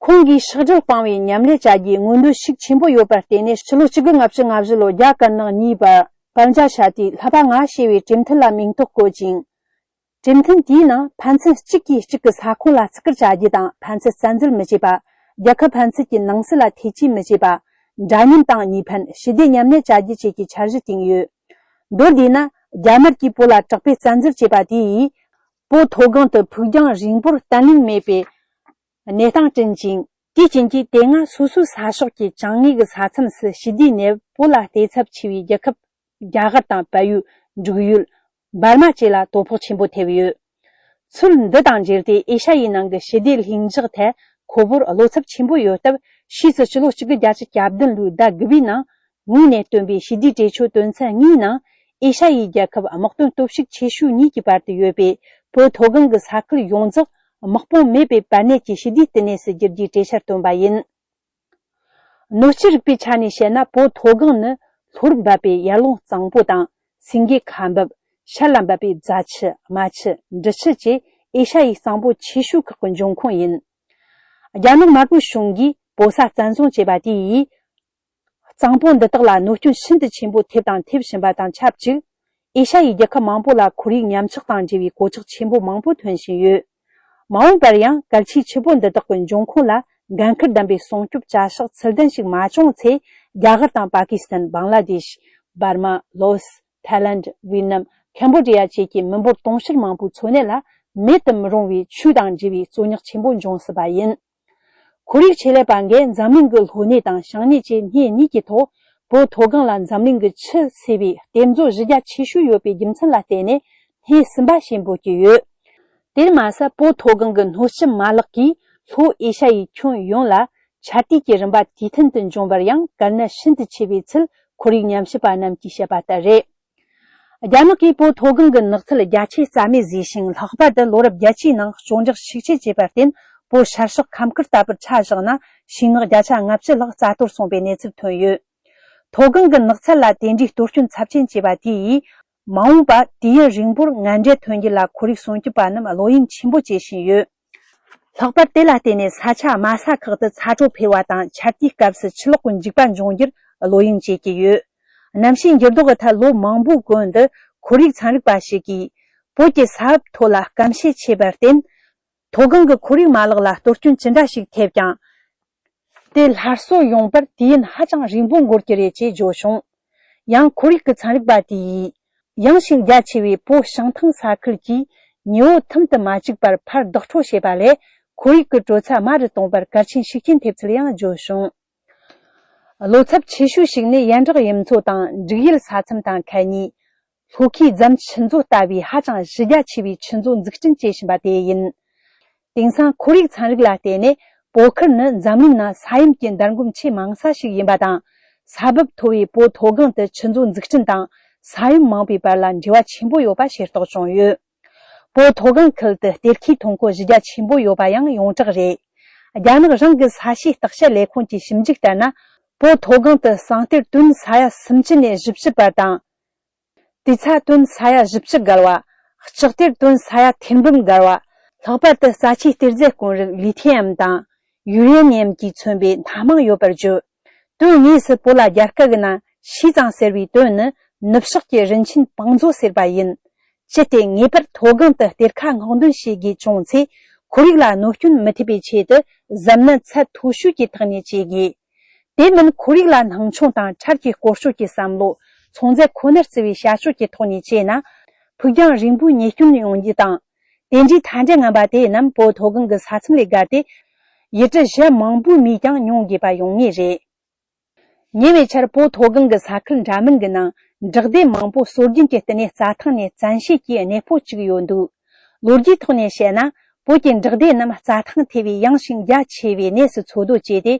ཁོང་གིས་ཕྱག་སྦྲེལ་སྤང་བའི་མཉམ་ལས་བྱ་རྒྱུའི་མངོན་འདོད་ཤུགས་ཆེན་པོ་ཡོད་པར་བརྟེན་ནས། ཕྱི་ལོ་གཅིག་དགུ་ལྔ་བཅུ་ང་བཞི་ལོར་རྒྱ་དཀར་ནག་གཉིས་བར་དཔལ་འབྱོར་བྱ་དུས་ལྷག་པ་ང་ཞེས་པའི་གྲོས་མཐུན་ལ་མིང་ཐོ་བཀོད་ཅིང་། གྲོས་མཐུན་དེའི་ནང་ཕན་ཚུན་གཅིག་གིས་གཅིག་གི་ས་ཁོངས་ལ་བརྩི་བཀུར་བྱ་རྒྱུ་དང་། ཕན་ཚུན་བཙན་འཛུལ་མི་བྱེད་པ། རྒྱལ་ཁབ་ཕན་ཚུན་གྱི་ནང་སྲིད་ལ་ཐེ་ཇུས་མི་བྱེད་པ། འདྲ་མཉམ་དང་གཉིས་ཕན། ཞི་བདེ་མཉམ་གནས་བྱ་རྒྱུ་བཅས་ཀྱི་འཆར་གཞི་བཏིང་ཡོད། མདོར་བསྡུས་ན། རྒྱ་དམར་གྱིས་བོད་ལ་དྲག་པོས་བཙན་འཛུལ་བྱས་པ་དེ་ཡིས། བོད་མཐོ་སྒང་དུ་ཕུགས་རྒྱང་རིང་པོར་བརྟན་ལྷིང་མེད་པའི་གནས་སྟངས་བསྐྲུན་ཅིང་། དེའི་རྐྱེན་གྱིས། དེ་སྔ་སོ་སོའི་ས་ཕྱོགས་ཀྱི་བྱང་ངོས་ཀྱི་ས་མཚམས་སུ་ཞི་བདེའི་གནས་བབ་བོད་ལ་བལྟས་ཚབས་ཆེ་བའི་རྒྱལ་ཁབ། རྒྱ་གར་དང་བལ་ཡུལ། འབྲུག་ཡུལ། འབར་མ་བཅས་ལ་དོ་ཕོག་ཆེན་པོ་ཐེབས་ཡོད། ཚུལ་འདི་དང་འབྲེལ་ཏེ། ཨེ་ཤ་ཡའི་ནང་གི་ཞི་བདེ་ལྷིང་འཇགས་ཐད་ཁོ་བོར་བློ་འཚབ་ཆེན་པོ་ཡོད་སྟབས། ཕྱིས་སུ་ཕྱི་ལོ་གཅིག་དགུ་བརྒྱད་ཅུ་གྱ་བདུན་ལོའི་ཟླ་དགུ་པའི་ནང་། ངོས་ནས་བཏོན་པའི་ཞི་བདེའི་གྲོས་ཆོད་དོན་ཚན་གཉིས་ནང་། ཨེ་ཤ་ཡའི་རྒྱལ་ཁབ་དམག་དོན་སྟོབས་ཤུགས་ཆེ་ཤོས་གཉིས་ཀྱི་བར་དུ་ཡོད་པའི་བོད་མཐོ་སྒང་གི་ས་ཁུལ་ཡོངས་རྫོགས་དམག་དཔུང་མེད་པའི་བར་གནས་ཀྱི་ཞི་བདེའི་བསྟི་གནས་སུ་བསྒྱུར་རྒྱུའི་གྲོས་འཆར་བཏོན་པ་ཡིན། སྣོད་བཅུད་རིག་པའི་ཆ་ནས་བཤད་ན། བོད་མཐོ་སྒང་ནི་ལྷོར་འབབ་པའི་ཡར་ཀླུང་གཙང་པོ་དང་། སེང་གེ་ཁ་འབབ། ཤར་ལ་འབབ་པའི་རྫ་ཆུ། རྨ་ཆུ། འབྲི་ཆུ་བཅས་ཨེ་ཤ་ཡའི་གཙང་པོ་ཆེ་ཤོས་ཁག་གི་འབྱུང་ཁུངས་ཡིན། རྒྱ་ནག་དམར་པོའི་གཞུང་གིས་བོད་ས་བཙན་བཟུང་བྱས་པ་དེ་ཡིས། གཙང་པོ་འདི་དག་ལ་གནོད་སྐྱོན་ཤིན་ཏུ་ཆེན་པོ་ཐེབས་དང་ཐེབས་བཞིན་པ་དང་ཆབས་ཅིག། ཨེ་ཤ་ཡའི་རྒྱལ་ཁབ་མང་པོ་ལ་ཁོར་ཡུག་ཉམས་ཆག་དང་འབྲེལ་བའི་གོད་ཆག་ཆེན་པོ་མང་པོ་ཐོན་བཞིན་ཡོད། མ་འོངས་པར་ཡང་གལ་ཆེའི་ཆུ་བོ་འདི་དག་གི་འབྱུང་ཁུངས་ལ་འགན་ཁུར་ལྡན་པའི་སྲུང་སྐྱོབ་བྱ་གཞག་ཚུལ་ལྡན་ཞིག་མ་བྱུང་ཚེ། རྒྱ་གར་དང་པ་ཀི་སི་ཐན། བང་ལ་དེཤ། འབར་མ། ལའོ་སི། ཐའི་ལེནྡ། ཝེ་ཏི་ནམ། ཁམ་བོ་ཌི་ཡ་བཅས་ཀྱི་མི་འབོར་དུང་ཕྱུར་མང་པོའི་འཚོ་གནས་ལ་མེད་དུ་མི་རུང་བའི་ཆུ་དང་འབྲེལ་བའི་རྩོད་རྙོག་ཆེན་པོ་འབྱུང་སྲིད་པ་ཡིན། ཁོར་ཡུག་ཆེད་ལས་པ་འགས་འཛམ་གླིང་གི་ལྷོ་སྣེ་དང་བྱང་སྣེ་བཅས་སྣེ་གཉིས་ཀྱི་ཐོག་བོད་མཐོ་སྒང་ལ་འཛམ་གླིང་གི་ཆུ་བསྲེས་པའི་གཏེར་མཛོད་གཞི་རྒྱ་ཆེ་ཤོས་ཡོད་པའི་རྒྱུ་མཚན་ལ་བརྟེན་ནས་སྣེ་གསུམ་པ་ཞེས་འབོད་ཀྱི་ཡོད། དེར་མ་ཟད། བོད་མཐོ་སྒང་གི་སྣོད་བཅུད་མ་ལག་གིས་ལྷོ་ཨེ་ཤ་ཡའི་ཁྱོན་ཡོངས་ལ་ཆར་དུས་ཀྱི་རིམ་པ་དུས་མཐུན་དུ་འབྱུང་བར་ཡང་གལ་གནད་ཤིན་ཏུ་ཆེ་བའི་ཚུལ་ཁོར་ཡུག་ཉམས་ཞིབ་པ་རྣམས་ཀྱིས་བཤད་པ་ལྟར་རེད། རྒྱ་ནག་གིས་བོད་མཐོ་སྒང་གི་ནགས་ཚལ་རྒྱ་ཆེ་རྩ་མེད་བཟོས་ཤིང་། ལྷག་པར་དུ་ལོ་རབས་བརྒྱད་ཅུའི་ནང་གཅོང་སྒྲིག་ཤུགས་ཆེ་བྱས་པར་བརྟེན། བོད་ཤར་ཕྱོགས་ཁམས་ཁུལ་ལྟ་བུར་ཆ་བཞག་ན། ཤིང་ནགས་བརྒྱ་ཆ་ལྔ་བཅུ་ལྷག་རྩ་གཏོར་སོང་པའི་གནས་ཚུལ་ཐོན་ཡོད། མཐོ་སྒང་གི་ནགས་ཚལ་ལ་དེ་འདྲའི་གཏོར་སྐྱོན་ཚབས་ཆེན་བྱས་པ་དེ་ཡིས། མ་འོངས་པ་དུས་ཡུན་རིང་པོར་ངན་འབྲས་ཐོན་རྒྱུ་ལ་ཁོར་ཡུག་སྲུང་སྐྱོབ་པ་རྣམས་བློ་གཡེང་ཆེན་པོ་བྱེད་བཞིན་ཡོད། ལྷག་པར་དེ་ལ་བརྟེན་ནས་ས་ཆ་དམའ་ས་ཁག་ཏུ་ཚ་དྲོད་འཕེལ་བ་དང་། ཆར་དུས་སྐབས་སུ་ཆུ་ལོག་གི་འཇིགས་པ་འབྱུང་རྒྱུར་བློ་གཡེང་བྱེད་ཀྱི་ཡོད། གནམ་གཤིས་འགྱུར་ལྡོག་གི་ཐད་ལོ་མང་པོའི་གོང་དུ་ཁོར་ཡུག་ཚན་རིག་པ་ཞིག་གིས། བོད་ཀྱི་ས་བབ་མཐོ་ལ་སྐམ་ཤས་ཆེ་བར་བརྟེན། མཐོ་སྒང་གི་ཁོར་ཡུག་མ་ལག་ལ་གཏོར་སྐྱོན་ཅི་འདྲ་ཞིག་ཐེབས་ཀྱང་། དེ་སླར་གསོ་ཡོང་བར་དུས་ཡུན་ཧ་ཅང་རིང་པོ་འགོར་གྱི་རེད་ཅེས་བརྗོད་བྱུང་། ཡང་ཁོར་ཡུག་གི་ཚན་རིག་པ་དེ་ཡིས། ཡངས་ཤིང་རྒྱ་ཆེ་བའི་པོ་བྱང་ཐང་ས་ཁུལ་གྱིས་ཉི་འོད་ཐུམ་དུ་མ་བཅུག་པར་ཕར་ལྡོག་འཕྲོ་བྱེད་པ་ལས། ཁོར་ཡུག་གི་དྲོད་ཚད་དམའ་རུ་གཏོང་བར་གལ་ཆེན་ཤུགས་རྐྱེན་ཐེབས་ཚུལ་ཡང་བརྗོད་བྱུང་། བློ་འཚབ་ཆེ་ཤོས་ཤིག་ནི་ཡན་གྲགས་དབྱིབས་མཚོ་དང་འབྲུག་ཡུལ་ས་མཚམས་དང་ཁ་ཉེ། ལྷོ་ཁའི་རྫམ་ཆུ་མཛོད་ལྟ་བུའི་ཧ་ཅང་གཞི་རྒྱ་ཆེ་བའི་ཆུ་མཛོད་འཛུགས་སྐྲུན་བྱེད་བཞིན་པ་དེ་ཡིན། དེང་སང་ཁོར་ཡུག་ཚན་རིག་ལ་བརྟེན་ནས། པོ་ཁུལ་ནི་འཛམ་གླིང་ནང་ས་ཡོམ་གྱི་འདར་འགོམ་ཆེས་མང་ས་ཞིག་ཡིན་པ་དང་། ས་བབ་མཐོ་བའི་པོ་མཐོ་སྒང་དུ་ཆུ་མཛོད་འཛུགས་སྐྲུན་དང་ས་ཡོམ་མང་པོའི་བར་ལ་འབྲེལ་བ་ཆེན་པོ་ཡོད་པ་ཤེས་རྟོགས་བྱུང་ཡོད། པོ་མཐོ་སྒང་ཁུལ་དུ་གཏེར་ཁའི་ཐོན་ཁུངས་གཞི་རྒྱ་ཆེན་པོ་ཡོད་པ་ཡང་ཡོངས་གྲགས་རེད། རྒྱ་ནག་རང་གི་ས་གཤིས་བརྟག་དཔྱད་ལས་ཁུངས་ཀྱི་ཞིབ་འཇུག་ལྟར་ན། པོ་མཐོ་སྒང་དུ་ཟངས་གཏེར་ཏོན་ས་ཡ་སུམ་ཅུ་ནས་བཞི་བཅུ་བར་དང་། དུས་ཚ་ཏོན་ས་ཡ་བཞི་བཅུ་བརྒལ་བ། ལྕགས་གཏེར་ཏོན་ས་ཡ་ཐེར་འབུམ་བརྒལ་བ། ལྷག་པར་དུ་རྩ་ཆེའི་གཏེར་རྫས་དཀོན་རིགས་ལི་ཐི་ཡམ་དང་། ཡུ་རེ་ནི་ཡམ་གྱིས་མཚོན་པའི་སྣ་མང་ཡོད་པར་བརྗོད། དོན་དངོས་སུ་བོད་ལ་རྒྱལ་ཁབ་ཀྱི་ནང་ཤིས་ཙང་ཟེར་བའི་དོན་ནི་ནུབ་ཕྱོགས་ཀྱི་རིན་ཆེན་བང་མཛོད་ཟེར་བ་ཡིན། ཅི་སྟེ་ངེས་པར་མཐོ་སྒང་དུ་གཏེར་ཁ་སྔོག་འདོན་བྱེད་དགོས་བྱུང་ཚེ། ཁོར་ཡུག་ལ་གནོད་སྐྱོན་མི་ཐེབས་པའི་ཆེད་དུ་གཟབ་ནན་ཚད་མཐོ་ཤོས་ཀྱི་ཐོག་ནས་བྱེད་དགོས། དེ་མིན་ཁོར་ཡུག་ལ་སྣང་ཆུང་དང་འཕྲལ་གྱི་སྐོར་སྐྱོད་ཀྱི་བསམ་བློ། ཚོང་རྫས་ཁོ་ནར་བརྩི་བའི་བྱ་སྤྱོད་ཀྱི་ཐོག་ནས་བྱས་ན། ཕུགས་རྒྱང་རིང་པོའི་ཉེས་སྐྱོན་ཡོང་རྒྱུ་དང་། དེ་འདྲའི་མཐའ་འབྲས་ངན་པ་དེ་རྣམས་བོད་མཐོ་སྒང་གི་ས་མཚམས་ལས་བརྒལ་ཏེ། ཡུལ་གྲུ་གཞན་མང་པོའི་མིས་ཀྱང་མྱོང་དགོས་པ་ཡོང་ངེས་རེད། ཉེ་བའི་ཆར་བོད་མཐོ་སྒང་གི་ས་ཁུལ་འདྲ་མིན་གྱི་ནང་བསྒྲགས་སྡེ་མང་པོ་སྲོལ་རྒྱུན་གྱི་བསྟི་གནས་རྩྭ་ཐང་ནས་བཙན་བྱེད་ཀྱིས་གནས་སྤོ་བཅུག་ཡོད་འདུག། ལོ་རྒྱུས་ཐོག་ནས་བཤད་ན། བོད་ཀྱི་བསྒྲགས་སྡེ་རྣམས་རྩྭ་ཐང་ཐེ་བའི་ཡངས་ཤིང་རྒྱ་ཆེ་བའི་གནས་སུ་འཚོ་སྡོད་བྱས་ཏེ།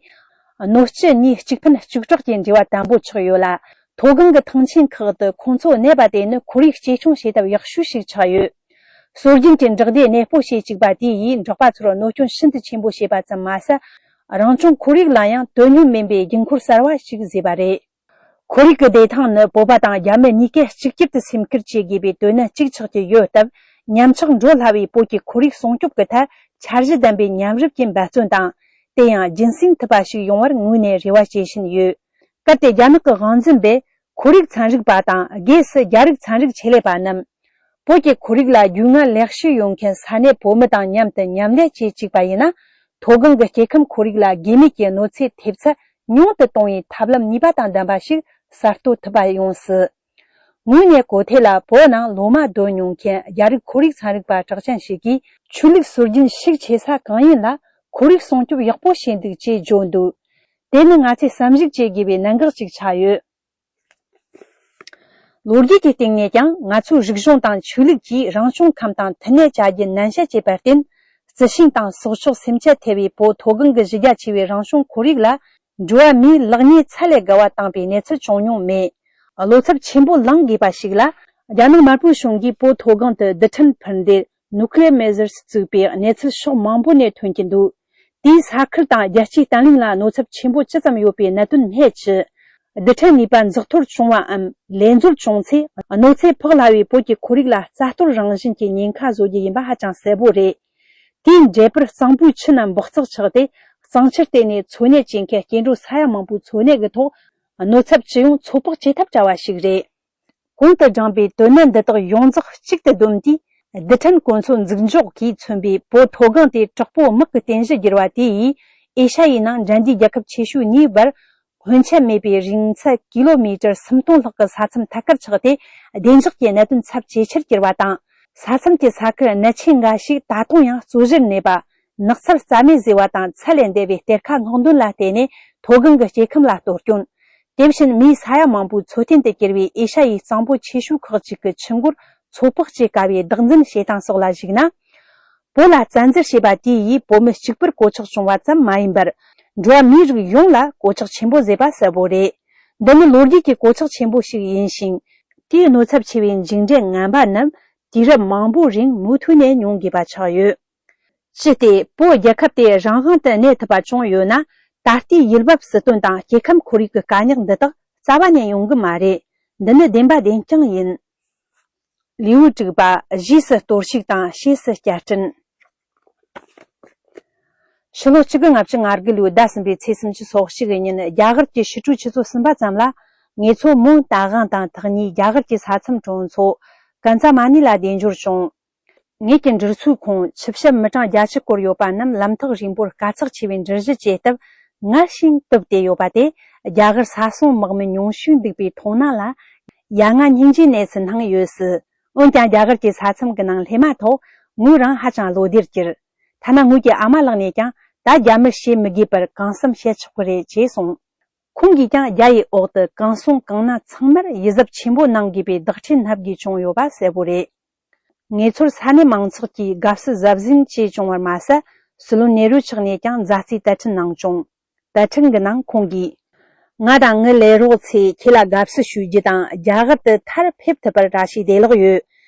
སྣོད་བཅུད་གཉིས་གཅིག་ཕན་གཅིག་གྲོགས་ཀྱི་འབྲེལ་བ་དམ་པོ་ཆགས་ཡོད་ལ། མཐོ་སྒང་གི་ཐང་ཆེན་ཁག་ཏུ་ཁོང་ཚོ་གནས་པ་དེ་ནི་ཁོར་ཡུག་གཅེས་སྐྱོང་བྱེད་ཐབས་ཡག་ཤོས་ཤིག་ཆགས་ཡོད། སྲོལ་རྒྱུན་གྱི་བསྒྲགས་སྡེ་གནས་སྤོ་བྱེད་བཅུག་པ་དེ་ཡིས་འབྲོག་པ་ཚོར་གནོད་སྐྱོན་ཤིན་ཏུ་ཆེན་པོ་བྱས་པ་ཙམ་མ་ཟད། རང་བྱུང་ཁོར་ཡུག་ལ་ཡང་དོན་སྙིང་མིན་པའི་རྒྱུན་འཁོར་གསར་བ་ཞིག་བཟོས་པ་རེད། ཁོར་ཡུག་གི་བདེ་ཐང་ནི་བོད་པ་དང་རྒྱ་མི་གཉིས་ཀས་གཅིག་གྱུར་དུ་སེམས་ཁུར་བྱེད་དགོས་པའི་དོན་གནད་གཅིག་ཆགས་ཀྱི་ཡོད་སྟབས། ཉམས་ཆག་འགྲོ་སླ་བའི་བོད་ཀྱི་ཁོར་ཡུག་སྲུང་སྐྱོབ་ཀྱི་ཐད་འཆར་གཞི་ལྡན་པའི་མཉམ་རུབ་ཀྱི་འབད་བརྩོན་དང་། དེ་ཡང་རྒྱུན་སྲིང་ཐུབ་པ་ཞིག་ཡོང་བར་ངོས་ནས་རེ་བ་བྱེད་བཞིན་ཡོད། གལ་ཏེ་རྒྱ་ནག་གི་དབང་འཛིན་པས་ཁོར་ཡུག་ཚན་རིག་པ་དང་སྒོས་སུ་རྒྱ་རིགས་ཚན་རིག་ཆེད་ལས་པ་རྣམས། བོད་ཀྱི་ཁོར་ཡུག་ལ་རྒྱུས་མངའ་ལེགས་ཤོས་ཡོད་མཁན་ས་གནས་བོད་མི་དང་མཉམ་དུ་མཉམ་ལས་བྱེད་བཅུག་པ་ཡིན་ན། མཐོ་སྒང་གི་སྐྱེ་ཁམས་ཁོར་ཡུག་ལ་དགོས་ངེས་ཀྱི་གནོད་འཚེ་ཐེབས་ཚད་ཉུང་དུ་གཏོང་བའི་ཐབས་ལམ་ནུས་པ་དང་ལྡན་པ་ཞིག་གསར་གཏོད་ཐུབ་པ་ཡོང་སྲིད། དངོས་གནས་གོ་ཐོས་ལ་བོད་ནང་ལོ་མ་སྡོད་མྱོང་མཁན་རྒྱ་རིགས་ཁོར་ཡུག་ཚན་རིག་པ་གྲགས་ཅན་ཞིག་གིས། ཆོས་ལུགས་སྲོལ་རྒྱུན་ཞིག་ཆེ་ས་གང་ཡིན་ལ་ཁོར་ཡུག་སྲུང་སྐྱོབ་ཡག་པོ་བྱས་འདུག་ཅེས་བརྗོད་འདུག། དེ་ནི་ང་ཚོས་བསམ་གཞིག་བྱེད་དགོས་པའི་གནད་འགག་ཅིག་ཆགས་ཡོད། ལོ་རྒྱུས་ཀྱི་སྟེང་ནས་ཀྱང་ང་ཚོའི་རིག་གཞུང་དང་ཆོས་ལུགས་ཀྱིས་རང་བྱུང་ཁམས་དང་མཐུན་གནས་བྱ་རྒྱུ་ནན་བཤད་བྱས་པར་བརྟེན། རྩི་ཤིང་དང་སྲོག་ཆགས་སེམས་ཅན་ཐེ་བའི་བོད་མཐོ་སྒང་གི་གཞི་རྒྱ་ཆེ་བའི་རང་བྱུང་ཁོར་ཡུག་ལ། འགྲོ་བ་མིའི་ལག་ཉེས་ཚད་ལས་བརྒལ་བ་བཏང་པའི་གནས་ཚུལ་བྱུང་མྱོང་མེད། བློ་འཚབ་ཆེན་པོ་ལངས་དགོས་པ་ཞིག་ལ། རྒྱ་ནག་དམར་པོའི་གཞུང་གིས་བོད་མཐོ་སྒང་དུ་རྡུལ་ཕྲན་འཕུར་མདེལ་Nuclear Measures བཙུགས་པའི་གནས་ཚུལ་ཕྱོགས་མང་པོ་ནས་ཐོན་གྱི་འདུག། དེས་ས་ཁུལ་དང་རྒྱལ་སྤྱིའི་བརྟན་ལྷིང་ལ་གནོད་ཚབས་ཆེན་པོ་ཇི་ཙམ་ཡོད་པའི་གནད་དོན་སྨྲས་ཀྱི། རྡུལ་ཕྲན་ནུས་པ་འཛུགས་གཏོར་བྱུང་བའམ་ལས་འཛོལ་བྱུང་ཚེ། གནོད་འཚེ་ཕོག་སླ་བའི་བོད་ཀྱི་ཁོར་ཡུག་ལ་རྩ་གཏོར་རང་བཞིན་གྱི་ཉེན་ཁ་བཟོ་རྒྱུ་ཡིན་པ་ཧ་ཅང་གསལ་པོ་རེད། དེའི་འབྲས་བུར་གཙང་པོའི་ཆུ་རྣམས་འབག་བརྩེགས་ཆགས་ཏེ། གཙང་ཆུར་བརྟེན་ནས་འཚོ་གནས་བྱེད་མཁན་སྐྱེ་འགྲོ་ས་ཡ་མང་པོའི་འཚོ་གནས་ཀྱི་ཐོག་གནོད་ཚབས་ཅི་ཡོང་ཚོད་དཔག་བྱེད་ཐབས་བྲལ་བ་ཞིག་རེད། གོང་དུ་བགྲངས་པའི་དོན་གནད་འདི་དག་ཡོངས་རྫོགས་གཅིག་ཏུ་བསྡོམས་དུས། རྡུལ་ཕྲན་གོ་མཚོན་འཛུགས་འཇོག་གིས་མཚོན་པའི་བོད་མཐོ་སྒང་དེ་དྲག་པོའི་དམག་གི་རྟེན་གཞི་བསྒྱུར་བ་དེ་ཡིས། ཨེ་ཤ་ཡའི་ནང་འགྲན་ཟླའི་རྒྱལ་ཁབ་ཆེ་ཤོས་གཉིས་བར། སྔོན་ཆད་མེད་པའི་རིང་ཚད་ཀི་ལོ་མི་ཊར་སུམ་སྟོང་ལྷག་གི་ས་མཚམས་ཐད་ཀར་ཆགས་ཏེ། བདེ་འཇགས་ཀྱི་གནད་དོན་ཚབས་ཇེ་ཆེར་གྱུར་བ་དང་། ས་མཚམས་ཀྱི་ས་ཁུལ་གནད་ཆེ་འགའ་ཞིག་ད་དུང་ཡང་རྩོད་གཞིར་གནས་པ། ནགས་ཚལ་རྩ་མེད་བཟོས་པ་དང་ཚད་ལས་འདས་པའི་གཏེར་ཁ་སྔོག་འདོན་ལ་བརྟེན་ནས་མཐོ་སྒང་གི་སྐྱེ་ཁམས་ལ་གཏོར་སྐྱོན། དེ་བཞིན་མིའི་ས་ཡ་མང་པོའི་འཚོ་རྟེན་དུ་གྱུར་བའི་ཨེ་ཤ་ཡའི་གཙང་པོ་ཆེ་ཤོས་ཁག་ཅིག་གི་ཆུ་མགོར་ཚོད་དཔག་བྱེད་དཀའ་བའི་བདག་འཛིན་བྱེད་སྟངས་སོགས་ལ་གཞིགས་ན། བོད་ལ་བཙན་འཛུལ་བྱས་པ་དེ་ཡིས་བོད་མི་གཅིག་པུར་གོད་ཆག་བྱུང་བ་ཙམ་མ་ཡིན་པར། འགྲོ་བ་མིའི་རིགས་ཡོངས་ལ་གོད་ཆག་ཆེན་པོ་བཟོས་པ་གསལ་པོ་རེད། འདི་ནི་ལོ་རྒྱུས་ཀྱི་གོད་ཆག་ཆེན་པོ་ཞིག་ཡིན་ཞིང་། དེའི་གནོད་ཚབས་ཆེ་བའི་མཇུག་འབྲས་ངན་པ་རྣམས་དུས་རབས་མང་པོའི་རིང་མུ་མཐུད་ནས་མྱོང་དགོས་པ་ཆགས་ཡོད། ཅི་སྟེ་བོད་རྒྱལ་ཁབ་དེ་རང་དབང་དུ་གནས་ཐུབ་པ་བྱུང་ཡོད་ན། ད་ལྟའི་ཡུལ་བབ་སྲིད་དོན་དང་སྐྱེ་ཁམས་ཁོར་ཡུག་གི་དཀའ་རྙོག་འདི་དག་རྩ་བ་ནས་ཡོང་གི་མ་རེད། འདི་ནི་བདེན་པ་བདེན་རྐྱང་ཡིན། ལེའུ་དྲུག་པ། རྗེས་སུ་གཏོར་བཤིག་དང་ཕྱིས་སུ་བསྐྱར་སྐྲུན། ཕྱི་ལོ་གཅིག་དགུ་ལྔ་བཅུ་ང་དགུ་ལོའི་ཟླ་གསུམ་པའི་ཚེས་སུམ་ཅུ་སོ་གཅིག་གི་ཉིན། རྒྱ་གར་གྱི་ཕྱི་དྲོའི་ཆུ་ཚོད་གསུམ་པ་ཙམ་ལ། ངེད་ཚོ་མོན་རྟ་དབང་དང་ཐག་ཉེའི་རྒྱ་གར་གྱི་ས་མཚམས་གྲོང་ཚོ་ཀན་ཙ་མ་ནི་ལ་སྡེབ་སྦྱོར་བྱུང་། ངེད་ཀྱི་འབྲི་ཚུལ་ཁོངས་ཆུ་བྱད་མི་གྲངས་བརྒྱད་ཅུ་སྐོར་ཡོད་པ་རྣམས་ལམ་ཐག་རིང་པོར་དཀའ་ཚེགས་ཆེ་བའི་འགྲུལ་བཞུད་བྱེད་སྟབས། ངར་ཞིང་དུབ་སྟེ་ཡོད་པ་དེ་རྒྱ་གར་ས་སྲུང་དམག་མི་ཉུང་ཤོས་འདུག་པའི་མཐོང་སྣང་ལ་ཡ་ང་སྙིང་རྗེའི་གནས་སུ་སྣང་ཡོད་སྲིད། འོན་ཀྱང་རྒྱ་གར་གྱི་ས་མཚམས་ཀྱི་ནང་སླེབས་མ་ཐག་ངོས་རང་ཧ་ཅང་བློ་བདེར་གྱུར། ཐ་ན་ངོས་ཀྱི་ཨ་མ་ལགས་ནས་ཀྱང་ད་རྒྱ་མིར་བཤད་མི་དགོས་པར་གང་བསམ་བཤད་ཆོག་གི་རེད་ཅེས་གསུངས། ཁོང་གིས་ཀྱང་རྒྱ་ཡི་འོག་ཏུ་གང་སོང་གང་ན་ཚང་མར་ཡིད་གཟབ་ཆེན་པོ་གནང་དགོས་པའི་བདག་ཁྲེལ་སྣ་བགྱིས་བྱུང་ཡོད་པ་གསལ་པོ་རེད། ངེད་ཚོར་ས་གནས་མང་ཚོགས་ཀྱིས་དགའ་བསུ་གཟབ་གཟིམ་བྱས་བྱུང་བར་མ་ཟད། སྲིད་བློན་ནེ་རུ་མཆོག་ནས་ཀྱང་མཛའ་བརྩེའི་དད་འཕྲིན་གནང་བྱུང་། དད་འཕྲིན་གྱི་ནང་ཁོང་གིས། ང་དང་ངའི་ལས་རོགས་ཚོས་ཁྱེད་ལ་དགའ་བསུ་ཞུ་རྒྱུ་དང་རྒྱ་གར་དུ་མཐར་ཕེབས་ཐུབ་པར་བཀྲ་ཤིས་བདེ་ལེགས་ཡོད།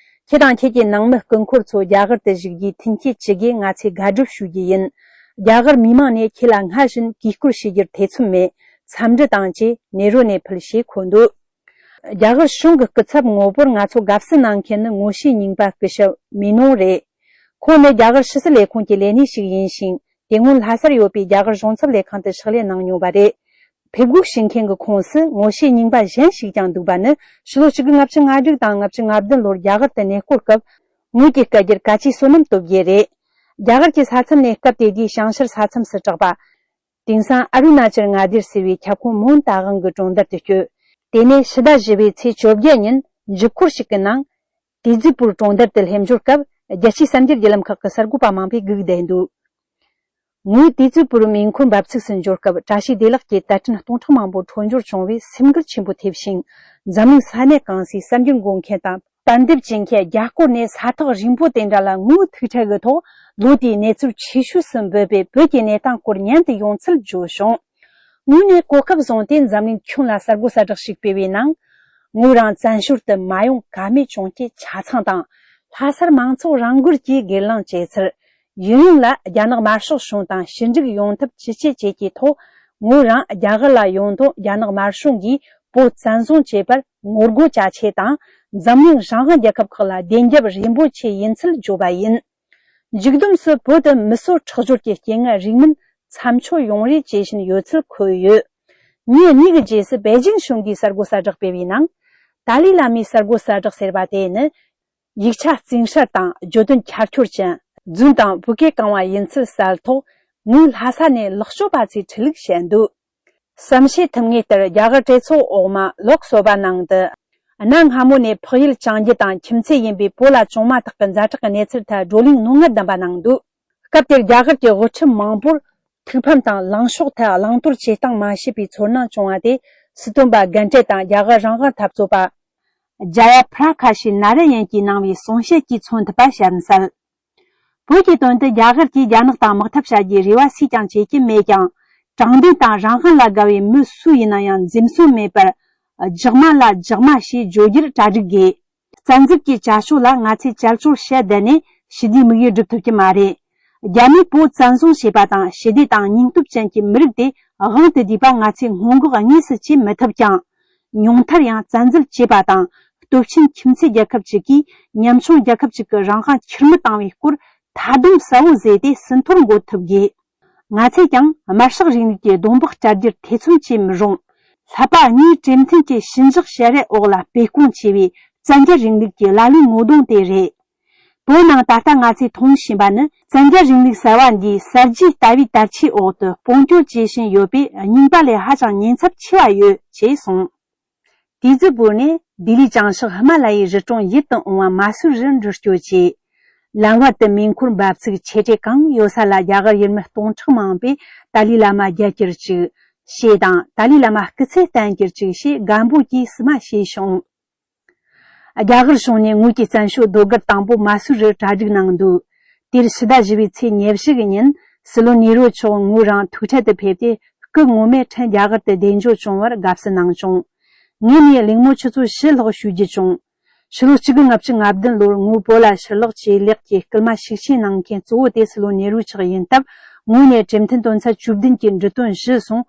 ཁྱེད་དང་ཁྱེད་ཀྱི་ནང་མི་སྐུ་འཁོར་ཚོ་རྒྱ་གར་དུ་བཞུགས་རྒྱུའི་མཐུན་རྐྱེན་ཅི་དགོས་ང་ཚོས་དགའ་སྒྲུབ་ཞུ་རྒྱུ་ཡིན། རྒྱ་གར་མི་མང་ནས་ཁྱེད་ལ་སྔར་བཞིན་གུས་བཀུར་བྱེད་རྒྱུར་ཐེ་ཚོམ་མེད། འཚམས་འདྲི་དང་བཅས་ནེ་རུ་ནས་ཕུལ་ཞེས་འཁོད་འདུག་རྒྱ་གར་གཞུང་གི་སྐུ་ཚབ་ངོ་བོར་ང་ཚོ་དགའ་བསུ་གནང་མཁན་ནི་ངོ་ཤེས་རྙིང་པ་སྐུ་ཞབས་མི་ནོང་རེད། ཁོང་ནི་རྒྱ་གར་ཕྱི་སྲིད་ལས་ཁུངས་ཀྱི་ལས་སྣེ་ཞིག་ཡིན་ཞིང་། དེ་སྔོན་ལྷ་སར་ཡོད་པའི་རྒྱ་གར་གཞུང་ཚབ་ལས་ཁང་དུ་ཕྱག་ལས་གནང་མྱོང་བ་རེད། ཕེབས་འགུག་བྱེད་མཁན་གྱི་ཁོངས་སུ་ངོ་ཤེས་རྙིང་པ་གཞན་ཞིག་ཀྱང་འདུག་པ་ནི། ཕྱི་ལོ་ཆིག་སྟོང་དགུ་བརྒྱ་ལྔ་བཅུ་ང་དྲུག་དང་ལྔ་བཅུ་ང་བདུན་ལོར་རྒྱ་གར་དུ་གནས་སྐོར་སྐབས། ངོས་ཀྱི་སྐད་སྒྱུར་གལ་ཆེའི་བསོད་ནམས་སྟོབས་རྒྱས་རེད། རྒྱ་གར་གྱི་ས་མཚམས་ནས་སྐབས་དེ་དུས་བྱང་ཤར་ས་མཚམས་སུ་གྲགས་པ། དེང་སང་ཨ་རུ་ན་ཅལ་མངའ་སྡེར་ཟེར་བའི་ཁྱབ་ཁོངས་མོན་ཏཱ་དབང་གི་གྲོང་རྡལ་དུ་བསྐྱོད། དེ་ནས་ཕྱི་ཟླ་བཞི་པའི་ཚེས་བཅོ་བརྒྱད་ཉིན་འཇུག་སྐོར་ཞིག་གི་ནང་། ཏི་ཛི་པུར་གྲོང་རྡལ་དུ་སླེབས་འབྱོར་སྐབས། རྒྱལ་སྤྱིའི་གསར་འགྱུར་བརྒྱུད་ལམ་ཁག་གི་གསར་འགོད་པ་མང་པོས་སྒུག་བསྡད་འདུག་ངོས་ཏི་ཛི་པུར་མེ་འཁོར་འབབ་ཚིགས་སུ་འབྱོར་སྐབས། བཀྲ་ཤིས་བདེ་ལེགས་ཀྱི་དད་འཕྲིན་སྟོང་ཕྲག་མང་པོ་འཕྲོད་སྦྱོར་བྱུང་བས་སེམས་འགུལ་ཆེན་པོ་ཐེབས་ཤིང་། འཛམ་གླིང་ས་གནས་གང་སའི་གསར་འགྱུར་འགོད་མཁན་དང་། པར་འདེབས་བྱེད་མཁན་རྒྱ་སྐོར་ནས་ས་ཐག་རིང་པོ་དེ་འདྲ་ལ་ངོས་ཐུག་འཕྲད་ཀྱི་ཐོག་ལོ་དེའི་གནས་ཚུལ་ཆེ་ཤོས་སུ་འབོད་པའི་བོད་ཀྱི་གནས་སྟངས་སྐོར་ཉན་དུ་ཡོང་ཚུལ་བརྗོད་བྱུང་། ངོས་ནས་གོ་སྐབས་བཟུང་སྟེ་འཛམ་གླིང་ཁྱོན་ལ་གསར་འགོད་གསལ་བསྒྲགས་ཤིག་སྤེལ་བའི་ནང་། ངོས་རང་བཙན་བྱོལ་དུ་མ་ཡོང་ཀ་མེད་བྱུང་རྐྱེན་ཆ་ཚང་དང་། ལྷ་སར་མང་ཚོགས་རང་འགུལ་གྱིས་སྒེར་ལངས་བྱས་ཚུལ། ཡུན་རིང་ལ་རྒྱ་ནག་དམར་ཤོག་གཞུང་དང་ཞི་འགྲིག་ཡོང་ཐབས་ཇི་བྱེད་བྱེད་ཀྱི་ཐོག་ངོས་རང་རྒྱ་གར་ལ་ཡོང་དོན་རྒྱ་ནག་དམར་གཞུང་གིས་བོད་བཙན་བཟུང་བྱས་པར་ངོ་རྒོལ་བྱ་ཆེད་དང་། འཛམ་གླིང་རང་དབང་རྒྱལ་ཁབ་ཁག་ལ་བདེན་རྒྱབ་རེ་འབོད་ཆེད་ཡིན་ཚུལ་བརྗོད་པ་ཡིན། མཇུག་བསྡོམས་སུ་བོད་དུ་མི་གསོད་ཁྲག་སྦྱོར་གྱི་རྐྱེན་ངན་རིགས་མིན་མཚམས་འཇོག་ཡོང་རེ་བྱེད་བཞིན་ཡོད་ཚུལ་འཁོད་ཡོད། ཉིན་གཉིས་ཀྱི་རྗེས་སུ་པེ་ཅིང་གཞུང་གིས་གསར་འགོད་གསལ་བསྒྲགས་སྤེལ་བའི་ནང་། ཏཱ་ལའི་བླ་མའི་གསར་འགོད་གསལ་བསྒྲགས་ཟེར་བ་དེ་ནི། ཡིག་ཆ་གཙང་སྦྲ་དང་བརྗོད་དོན་ཁྱད་ཆོས་ཅན། རྫུན་དང་བོད་སྐད་གང་བ་ཡིན་ཚུལ་གསལ་ཐོག་ངོས་ལྷ་ས་ནས་ལེགས་བཅོས་པ་ཚོས་འཕྲིན་ལུགས་བཤད་འདུག་བསམ་ཤེས་ཐུབ་ངེས་ལྟར་རྒྱ་གར་གྲོས་ཚོགས་འོག་མ་ལོག་སོ་པ་ནང་དུ། གནའ་སྔ་མོ་ནས་འཕགས་ཡུལ་བྱང་རྒྱུད་དང་ཁྱིམ་མཚེས་ཡིན་པའི་བོད་ལ་བྱུང་མ་ཐག་གི་ཛ་དྲག་གི་གནས་ཚུལ་ཐད་བགྲོ་གླེང་རྣོ་ངར་ལྡན་པ་གནང་འདུག་སྐབས་དེར་རྒྱ་གར་གྱི་དབུ་ཁྲིད་མང་པོར་ཐུགས་ཕམ་དང་ལངས་ཕྱོགས་ཐད་བླང་དོར་བྱེད་སྟངས་མ་ཤེས་པའི་ཚོར་སྣང་བྱུང་བ་དེ། སྲིད་དོན་པ་རྒན་གྲས་དང་རྒྱ་གར་རང་དབང་འཐབ་རྩོད་པ། ཇ་ཡ་པྲ་ཁ་ཤི་ན་ར་ཡན་གྱིས་གནང་བའི་གསུང་བཤད་ཀྱིས་མཚོན་ཐུབ་པ་གསལ་གསལ། བོད་ཀྱི་དོན་དུ་རྒྱ་གར་གྱིས་རྒྱ་ནག་དང་དམག་འཐབ་བྱ་རྒྱུའི་རེ་བ་སུས་ཀྱང་བྱེད་ཀྱི་མེད་ཀྱང་། དྲང་བདེན་དང་རང་དབང་ལ་དགའ་བའི་མི་སུ་ཡིན་ན་ཡང་འཛེམ་ཟོན་མེད་པར། རྒྱག་མ་ལ་རྒྱག་མ་ཞེས་བརྗོད་རྒྱུར་གྲ་སྒྲིག་དགོས། བཙན་འཛུལ་གྱི་བྱ་སྤྱོད་ལ་ང་ཚོས་བྱ་སྤྱོད་བཤད་བསྡད་ནས་ཞི་བདེའི་དམིགས་ཡུལ་སྒྲུབ་ཐུབ་ཀྱི་མ་རེད། རྒྱ་མིས་བོད་བཙན་བཟུང་བྱས་པ་དང་ཞི་བདེ་དང་སྙིང་སྟོབས་ཅན་གྱི་མི་རིགས་དེ་དབང་དུ་བསྡུས་པ་ང་ཚོས་སྔོན་འགོག་དངོས་སུ་བྱེད་མི་ཐུབ་ཀྱང་། ཉུང་མཐར་ཡང་བཙན་འཛུལ་བྱས་པ་དང་སྟོབས་ཆེན་ཁྱིམ་མཚེས་རྒྱལ་ཁབ་ཅིག་གིས་ཉམ་ཆུང་རྒྱལ་ཁབ་ཅིག་གི་རང་དབང་ཁྱུར་མིད་བཏང་བའི་སྐོར་མཐའ་སྡོམ་གསལ་བོ་བཟོས་ཏེ་ཟིན་ཐོར་འགོད་ཐུབ་དགོས། ང་ཚོས་ཀྱང་དམར་ཤོག་རིང་ལུགས་ཀྱི་གདོང་འབག་བསྐྲད་རྒྱུར་ཐེ་ཚོམ་བྱེད་མི་རུང་། ལྷག་པ་དངོས་གྲོས་མཐུན་གྱི་གཤིན་འཇགས་ཞལ་རས་འོག་ལ་སྤེལ་སྐོང་བྱས་པའི་བཙན་རྒྱལ་རིང་ལུགས་ཀྱི་ལ་ལུའི་ངོ་གདོང་དེ་རེད། བོད་ནང་ད་ལྟ་ང་ཚོས་མཐོང་བཞིན་པ་ནི་བཙན་རྒྱལ་རིང་ལུགས་གསར་བ་འདིའི་གསར་བརྗེའི་ལྟ་བའི་དར་ཆའི་འོག་ཏུ་སྤོང་སྐྱོད་བྱེད་བཞིན་ཡོད་པས་རྙིང་པ་ལས་ཧ་ཅང་ཉེན་ཚབས་ཆེ་བ་ཡོད་ཅེས་གསུངས། དེ་ཚོའི་བར་ནས་ལྡི་ལིའི་བྱང་ཕྱོགས་ཧི་མ་ལ་ཡའི་རི་གྲོང་ཡིད་དུ་འོང་བ་མ་སུ་རིར་འགྲུལ་སྐྱོད་བྱས། ལམ་བར་དུ་མེ་འཁོར་འབབ་ཚིགས་ཆེ་གྲས་གང་ཡོད་ས་ལ་རྒྱ་གར་ཡུལ་མི་སྟོང་ཕྲག་མང་པོས་ཏཱ་ལའི་བླ་མ་རྒྱལ་གྱུར་ཅིག་ཞེས་དང་ཏཱ་ལའི་བླ་མ་སྐུ་ཚེ་བརྟན་གྱུར་ཅིག་ཞེས་རྒན་པོ་གྱིས་བསུ་མ་བྱས་བྱུང་། རྒྱ་གར་གཞུང་ནས་ངོས་ཀྱི་བཙན་བྱོལ་ཟློས་གར་དང་པོ་མ་སུ་རིར་གྲ་སྒྲིག་གནང་འདུག་དེར་ཕྱི་ཟླ་བཞི་པའི་ཚེས་ཉེར་བཞི་གི་ཉིན་སྲིད་བློན་ནེ་རུ་མཆོག་ངོས་རང་ཐུག་འཕྲད་དུ་ཕེབས་ཏེ་སྐུ་ངོ་མས་ཕྲན་རྒྱ་གར་དུ་བདེ་འཇགས་བྱུང་བར་དགའ་བསུ་གནང་བྱུང་། ངོས་ནས་གླེང་མོལ་ཆུ་ཚོད་བཞི་ལྷག་ཞུ་རྒྱུ་བྱུང་། ཕྱི་ལོ་གཅིག་དགུ་ལྔ་བཅུ་ང་བདུན་ལོར་ངོས་བོད་ལ་ཕྱིར་ལོག་བྱས་ལེགས་ཀྱི་སྐུལ་མ་ཤུགས་ཆེ་གནང་མཁན་གཙོ་བོ་དེ་སྲིད་བློན་ནེ་རུ་མཆོག་ཡིན་སྟབས། ངོས་ནས་གྲོས་མཐུན་དོན་ཚན་བཅུ་བདུན་གྱི་འབྲི་དོན་གཞིར་བཟུང་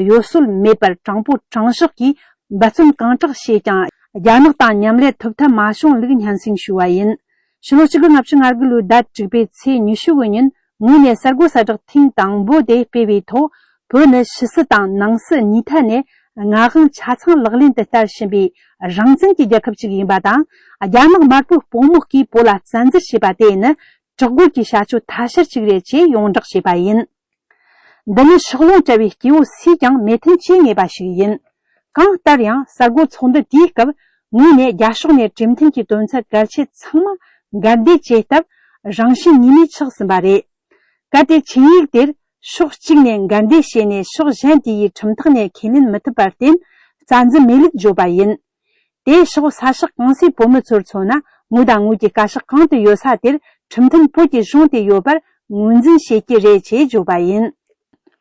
གཡོ་ཟོལ་མེད་པར་དྲང་པོ་དྲང་གཞག་གིས་འབད་བརྩོན་གང་དྲག་བྱས་ཀྱང་རྒྱ་ནག་དང་མཉམ་ལས་ཐུབ་ཐབས་མ་བྱུང་ལུགས་སྙན་སེང་ཞུ་བ་ཡིན། ཕྱི་ལོ་གཅིག་དགུ་ལྔ་བཅུ་ང་དགུ་ལོའི་ཟླ་དྲུག་པའི་ཚེས་ཉི་ཤུ་གི་ཉིན་ངོས་ནས་གསར་འགོད་གསལ་བསྒྲགས་ཐེངས་དང་པོ་དེ་སྤེལ་བའི་ཐོག་བོད་ནི་ཕྱི་སྲིད་དང་ནང་སྲིད་གཉིས་ཐད་ནས་མངའ་དབང་ཆ་ཚང་ལག་ལེན་དུ་བསྟར་བཞིན་པའི་རང་བཙན་གྱི་རྒྱལ་ཁབ་ཅིག་ཡིན་པ་དང་། རྒྱ་ནག་དམར་པོའི་དཔུང་དམག་གིས་བོད་ལ་བཙན་འཛུལ་བྱས་པ་དེ་ནི་དྲག་རྒོལ་གྱི་བྱ་སྤྱོད་ཐ་ཤལ་ཅིག་རེད་ཅེས་ཡོངས་བསྒྲགས་བྱས་པ་ཡིན། འདི་ནི་ཕྱོགས་ལྷུང་བྲལ་བའི་སྐྱེ་བོ་སུས་ཀྱང་མོས་མཐུན་བྱེད་ངེས་པ་ཞིག་ཡིན། གང་ལྟར་ཡང་གསར་འགོད་ཚོགས་འདུ་དེའི་སྐབས་ངོས་ནས་རྒྱ་ཕྱོགས་ནས་གྲོས་མཐུན་གྱི་དོན་ཚན་གལ་ཆེ་ཚང་མ་འགལ་འདུས་བྱས་སྟབས་རང་བཞིན་ཉིན་མོའི་ཆགས་ཟིན་པ་རེད། གལ་ཏེ་ཆིངས་ཡིག་དེར་ཕྱོགས་གཅིག་ནས་འགལ་འདུས་བྱས་ནས་ཕྱོགས་གཞན་དེ་ཡིས་ཁྲིམས་ཐག་ནས་ཁས་ལེན་མི་ཐུབ་པར་བརྟེན་རྩ་འཛིན་མེད་ལུགས་བརྗོད་པ་ཡིན། དེའི་ཕྱོགས་ས་ཕྱོགས་གང་སའི་བོད་མི་ཚོར་མཚོན་ན་ངོས་དང་ངོས་ཀྱི་བཀའ་ཤག་གང་དུ་ཡོད་ས་དེར་ཁྲིམས་མཐུན་བོད་ཀྱི་གཞུང་དེ་ཡོད་པར་ངོས་འཛིན་བྱེད་ཀྱི་རེད་ཅེས་བརྗོད་པ་ཡིན།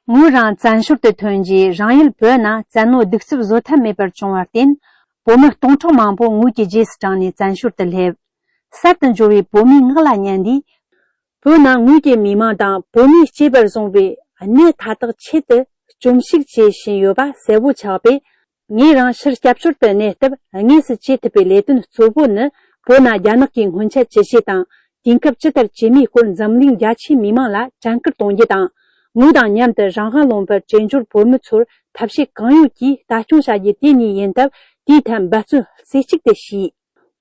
ངོས་རང་བཙན་བྱོལ་དུ་ཐོན་རྗེས་རང་ཡུལ་བོད་ནང་བཙན་གནོན་གདུག་རྩུབ་བཟོད་ཐབས་མེད་པར་བྱུང་བར་བརྟེན། བོད་མི་སྟོང་ཕྲག་མང་པོ་ངོས་ཀྱི་རྗེས་སུ་འབྲངས་ནས་བཙན་བྱོལ་དུ་སླེབས། གསར་དུ་འབྱོར་བའི་བོད་མིའི་ངག་ལ་ཉན་དུས། བོད་ནང་ངོས་ཀྱི་མི་མང་དང་བོད་མིས་གཅེས་པར་བཟུང་བའི་གནད་མཐའ་དག་ཆེད་དུ་བཅོམ་གཞིག་བྱེད་བཞིན་ཡོད་པ་གསལ་བོ་ཆགས་པས། ངས་རང་ཕྱིར་སྐྱབས་བཅོལ་དུ་གནས་སྟབས་དངོས་སུ་བྱེད་ཐུབ་པའི་ལས་དོན་གཙོ་བོ་ནི། བོད་ནང་རྒྱ་ནག་གིས་སྔོན་ཆད་ཇི་བྱས་དང་དུས་སྐབས་ཇི་ལྟར་བྱེད་མིན་སྐོར་འཛམ་གླིང་རྒྱ་ཆེའི་མི་མང་ལ་དྲན་སྐུལ་གཏོང་རྒྱུ་དང་། ངོས་དང་མཉམ་དུ་རང་དབང་ལུང་པར་བྲོས་འབྱོར་བོད་མི་ཚོར་ཐབས་ཤེས་གང་ཡོད་ཀྱིས་ལྟ་སྐྱོང་བྱ་རྒྱུ་དེ་གཉིས་ཡིན་སྟབས། དེའི་ཐད་འབད་བརྩོན་རྩེ་གཅིག་ཏུ་བྱས།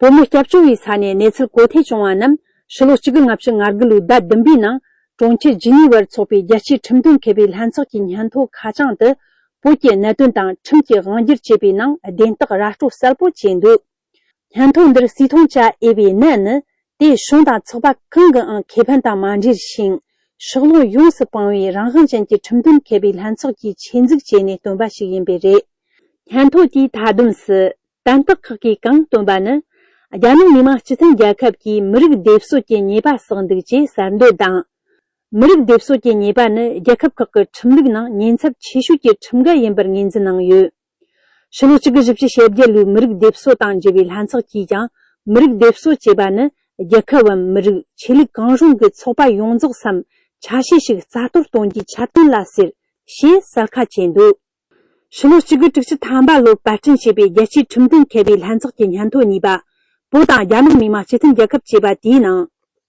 བོད་མི་སྐྱབས་བཅོལ་བའི་ས་ནས་གནས་ཚུལ་གོ་ཐོས་བྱུང་བ་རྣམས་ཕྱི་ལོ་གཅིག་དགུ་ལྔ་བཅུ་ང་དགུ་ལོའི་ཟླ་བདུན་པའི་ནང་གྲོང་ཁྱེར་ཇི་ནི་ཝར་འཚོགས་པའི་རྒྱལ་སྤྱིའི་ཁྲིམས་དོན་མཁས་པའི་ལྷན་ཚོགས་ཀྱི་སྙན་ཐོ་ཁ་བྱང་དུ། བོད་ཀྱི་གནད་དོན་དང་ཁྲིམས་ཀྱི་དབང་སྒྱུར་བྱེད་པའི་ནང་བདེན་རྟགས་ར་སྤྲོད་གསལ་པོ་བྱས་འདུག་སྙན་ཐོ་འདིར་བརྩིས་མཐོང་བྱ་འོས་པའི་གནད་ནི། དེ་གཞུང་དང་ཚོགས་པ་གང་གི་ཨང་ཁེ་ཕན་དང་མ་འབྲེལ་ཞིང་། ཕྱོགས་ལྷུང་ཡོངས་སུ་སྤངས་པའི་རང་དབང་ཅན་གྱི་ཁྲིམས་དོན་མཁས་པའི་ལྷན་ཚོགས་ཀྱིས་ཆེད་འཛུགས་བྱས་ནས་བཏོན་པ་ཞིག་ཡིན་པས་རེད། སྙན་ཐོ་དེའི་མཐའ་བསྡོམས་སུ། དན་རྟགས་ཁག་གིས་གང་བཏོན་པ་ནི། རྒྱ་ནག་མི་དམངས་སྤྱི་མཐུན་རྒྱལ་ཁབ་ཀྱིས་མི་རིགས་སྡེ་གསོད་ཀྱི་ཉེས་པ་བསགས་འདུག་ཅེས་གསར་འདོན་དང་། མི་རིགས་སྡེ་གསོད་ཀྱི་ཉེས་པ་ནི་རྒྱལ་ཁབ་ཁག་གི་ཁྲིམས་ལུགས་ནང་ཉེན་ཚབས་ཆེ་ཤོས་ཀྱི་ཁྲིམས་འགལ་ཡིན་པར་ངོས་འཛིན་གནང་ཡོད། ཕྱི་ལོ་གཅིག་དགུ་བཞི་བཅུ་ཞེ་བརྒྱད་ལོའི་མི་རིགས་སྡེ་གསོད་དང་འབྲེལ་བའི་ལྷན་ཚོགས་ཀྱིས་ཀྱང་། མི་རིགས་སྡེ་གསོད་ཅེས་པ་ནི་རྒྱལ་ཁབ་བམ་མི་རིགས་ཆོས་ལུགས་གང་རུང་གི་ཚོགས་པ་ཡོངས་རྫོགས་སམ་ཆ་ཤས་ཤིག་རྩ་གཏོར་གཏོང་རྒྱུའི་ཆ་དོན་ལ་ཟེར། ཞེས་གསལ་ཁ་བྱས་འདུག་ཕྱི་ལོ་གཅིག་དགུ་དྲུག་ཅུ་ཐམ་པ་ལོར་པར་སྐྲུན་བྱས་པའི་རྒྱལ་སྤྱིའི་ཁྲིམས་དོན་མཁས་པའི་ལྷན་ཚོགས་ཀྱི་སྙན་ཐོ་གཉིས་པ། བོད་དང་རྒྱ་ནག་མི་དམངས་སྤྱི་མཐུན་རྒྱལ་ཁབ་ཅེས་པ་དེའི་ནང་།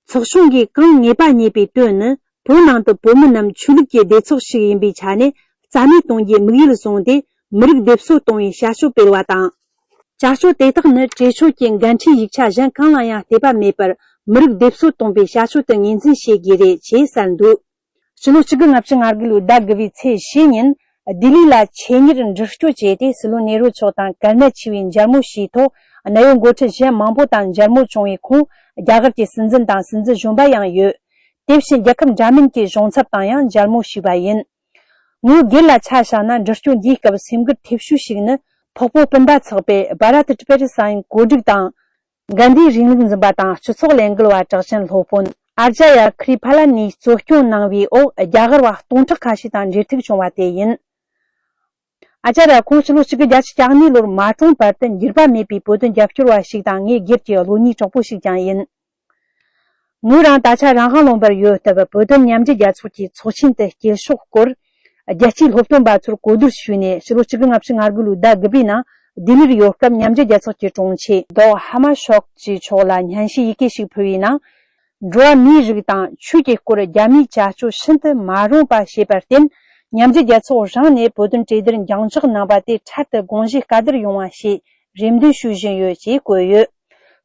ཚོགས་ཆུང་གིས་གང་ངེས་པ་རྙེད་པའི་དོན་ནི། བོད་ནང་དུ་བོད་མི་རྣམས་ཆོས་ལུགས་ཀྱི་སྡེ་ཚོགས་ཤིག་ཡིན་པའི་ཆ་ནས་རྩ་མེད་གཏོང་རྒྱུའི་དམིགས་ཡུལ་བཟུང་སྟེ། མི་རིགས་སྡེབ་གསོད་གཏོང་བའི་བྱ་སྤྱོད་སྤེལ་བ་དང་། བྱ་སྤྱོད་དེ་དག་ནི་གྲོས་ཆོད་ཀྱི་འགན་འཁྲིའི་ཡིག་ཆ་གཞན་གང་ལ་ཡང་བལྟས་པ་མེད་པར། མི་རིགས་སྡེབ་གསོད་གཏོང་པའི་བྱ་སྤྱོད་དུ་ངོས་འཛིན་བྱེད་དགོས་རེད་ཅེས་གསལ་འདུག་ཕྱི་ལོ་གཅིག་དགུ་ལྔ་བཅུ་ང་དགུ་ལོའི་ཟླ་དགུ་པའི་ཚེས་བཞི་ཉིན། ལྡི་ལི་ལ་ཆེད་གཉེར་འདྲི་གཅོད་བྱས་ཏེ། སྲིད་བློན་ནེ་རུ་མཆོག་དང་གལ་གནད་ཆེ་བའི་མཇལ་མོལ་བྱས་ཐོག་གནད་ཡོད་འགོ་ཁྲིད་གཞན་མང་པོ་དང་མཇལ་མོལ་བྱུང་བའི་ཁོངས། རྒྱ་གར་གྱི་སྲིད་འཛིན་དང་སྲིད་འཛིན་གཞོན་པ་ཡང་ཡོད། དེ་བཞིན་རྒྱལ་ཁབ་འདྲ་མིན་གྱི་གཞུང་ཚབ་དང་ཡང་མཇལ་མོལ་བྱས་པ་ཡིན། ངོས་སྒེར་ལ་ཆ་བཞག་ན། འདྲི་གཅོད་འདིའི་སྐབས་སེམས་འགུལ་ཐེབས་ཤོས་ཤིག་ནི། འཕགས་པོ་སྤུན་ཟླ་ཚོགས་པས་བྷ་ར་ཏི་ཏི་པེ་རི་སིའི་གོ་སྒྲིག་དང་། གྷན་དྷིའི་རིང་ལུགས་འཛིན་པ་དང་སྤྱི་ཚོགས་ལས་འགུལ་བ་གྲགས་ཅན་སློབ་དཔོན་ཨ་ཅཱརྱ་ཁི་རི་ཕ་ལ་ནིས་གཙོ་སྐྱོང་གནང་བའི་འོག་རྒྱ་གར་བ་སྟོང་ཕྲག་ཁ་ཤས་དང་འབྲེལ་ཐུག་བྱུང་བ་དེ་ཡིན། ཨ་ཅཱརྱ་ཁོང་ཕྱི་ལོ་གཅིག་དགུ་བརྒྱད་ཅུ་གྱ་གཉིས་ལོར་མ་གྲོངས་བར་དུ་འགྱུར་བ་མེད་པའི་བོད་དོན་རྒྱབ་སྐྱོར་བ་ཞིག་དང་ངའི་སྒེར་གྱི་བློ་གཉིས་གྲོགས་པོ་ཞིག་ཀྱང་ཡིན། ངོས་རང་ད་ཆ་རང་དབང་ལུང་པར་ཡོད་སྟབས། བོད་དོན་མཉམ་འབྲེལ་རྒྱལ་ཚོགས་ཀྱི་ཚོགས་ཆེན་དུ་སྐྱེལ་ཕྱོགས་སྐོར། རྒྱལ་སྤྱིའི་སློབ་སྟོན་པ་ཚོར་གོ་བསྡུར་ཞུས་ནས། ཕྱི་ལོ་གཅིག་དགུ་ལྔ་བཅུ་ང་དགུ་ལོའི་ཟླ་དགུ་པའི་ནང་ལྡི་ལིར་ཡོད་སྐབས། མཉམ་འབྲེལ་རྒྱལ་ཚོགས་ཀྱི་དྲུང་ཆེ་ཌོག་ཧ་མ་ཤོག་ཅི་མཆོག་ལ་སྙན་ཞུའི་ཡི་གེ་ཞིག་ཕུལ་བའི་ནང་། འགྲོ་བ་མིའི་རིགས་དང་ཆོས་ཀྱི་སྐོར་རྒྱ་མིའི་བྱ་སྤྱོད་ཤིན་ཏུ་མ་རུངས་པ་བྱས་པར་བརྟེན། མཉམ་འབྲེལ་རྒྱལ་ཚོགས་རང་ནས་བོད་དོན་གྲོས་བསྡུར་འགྱངས་འཇོག་གནང་བ་དེ་འཕྲལ་དུ་དགོངས་ཞུ་བཀའ་བསྡུར་ཡོང་བ་ཞེས་རེ་འདུན་ཞུ་བཞིན་ཡོད་ཅེས་བཀོད་ཡོད།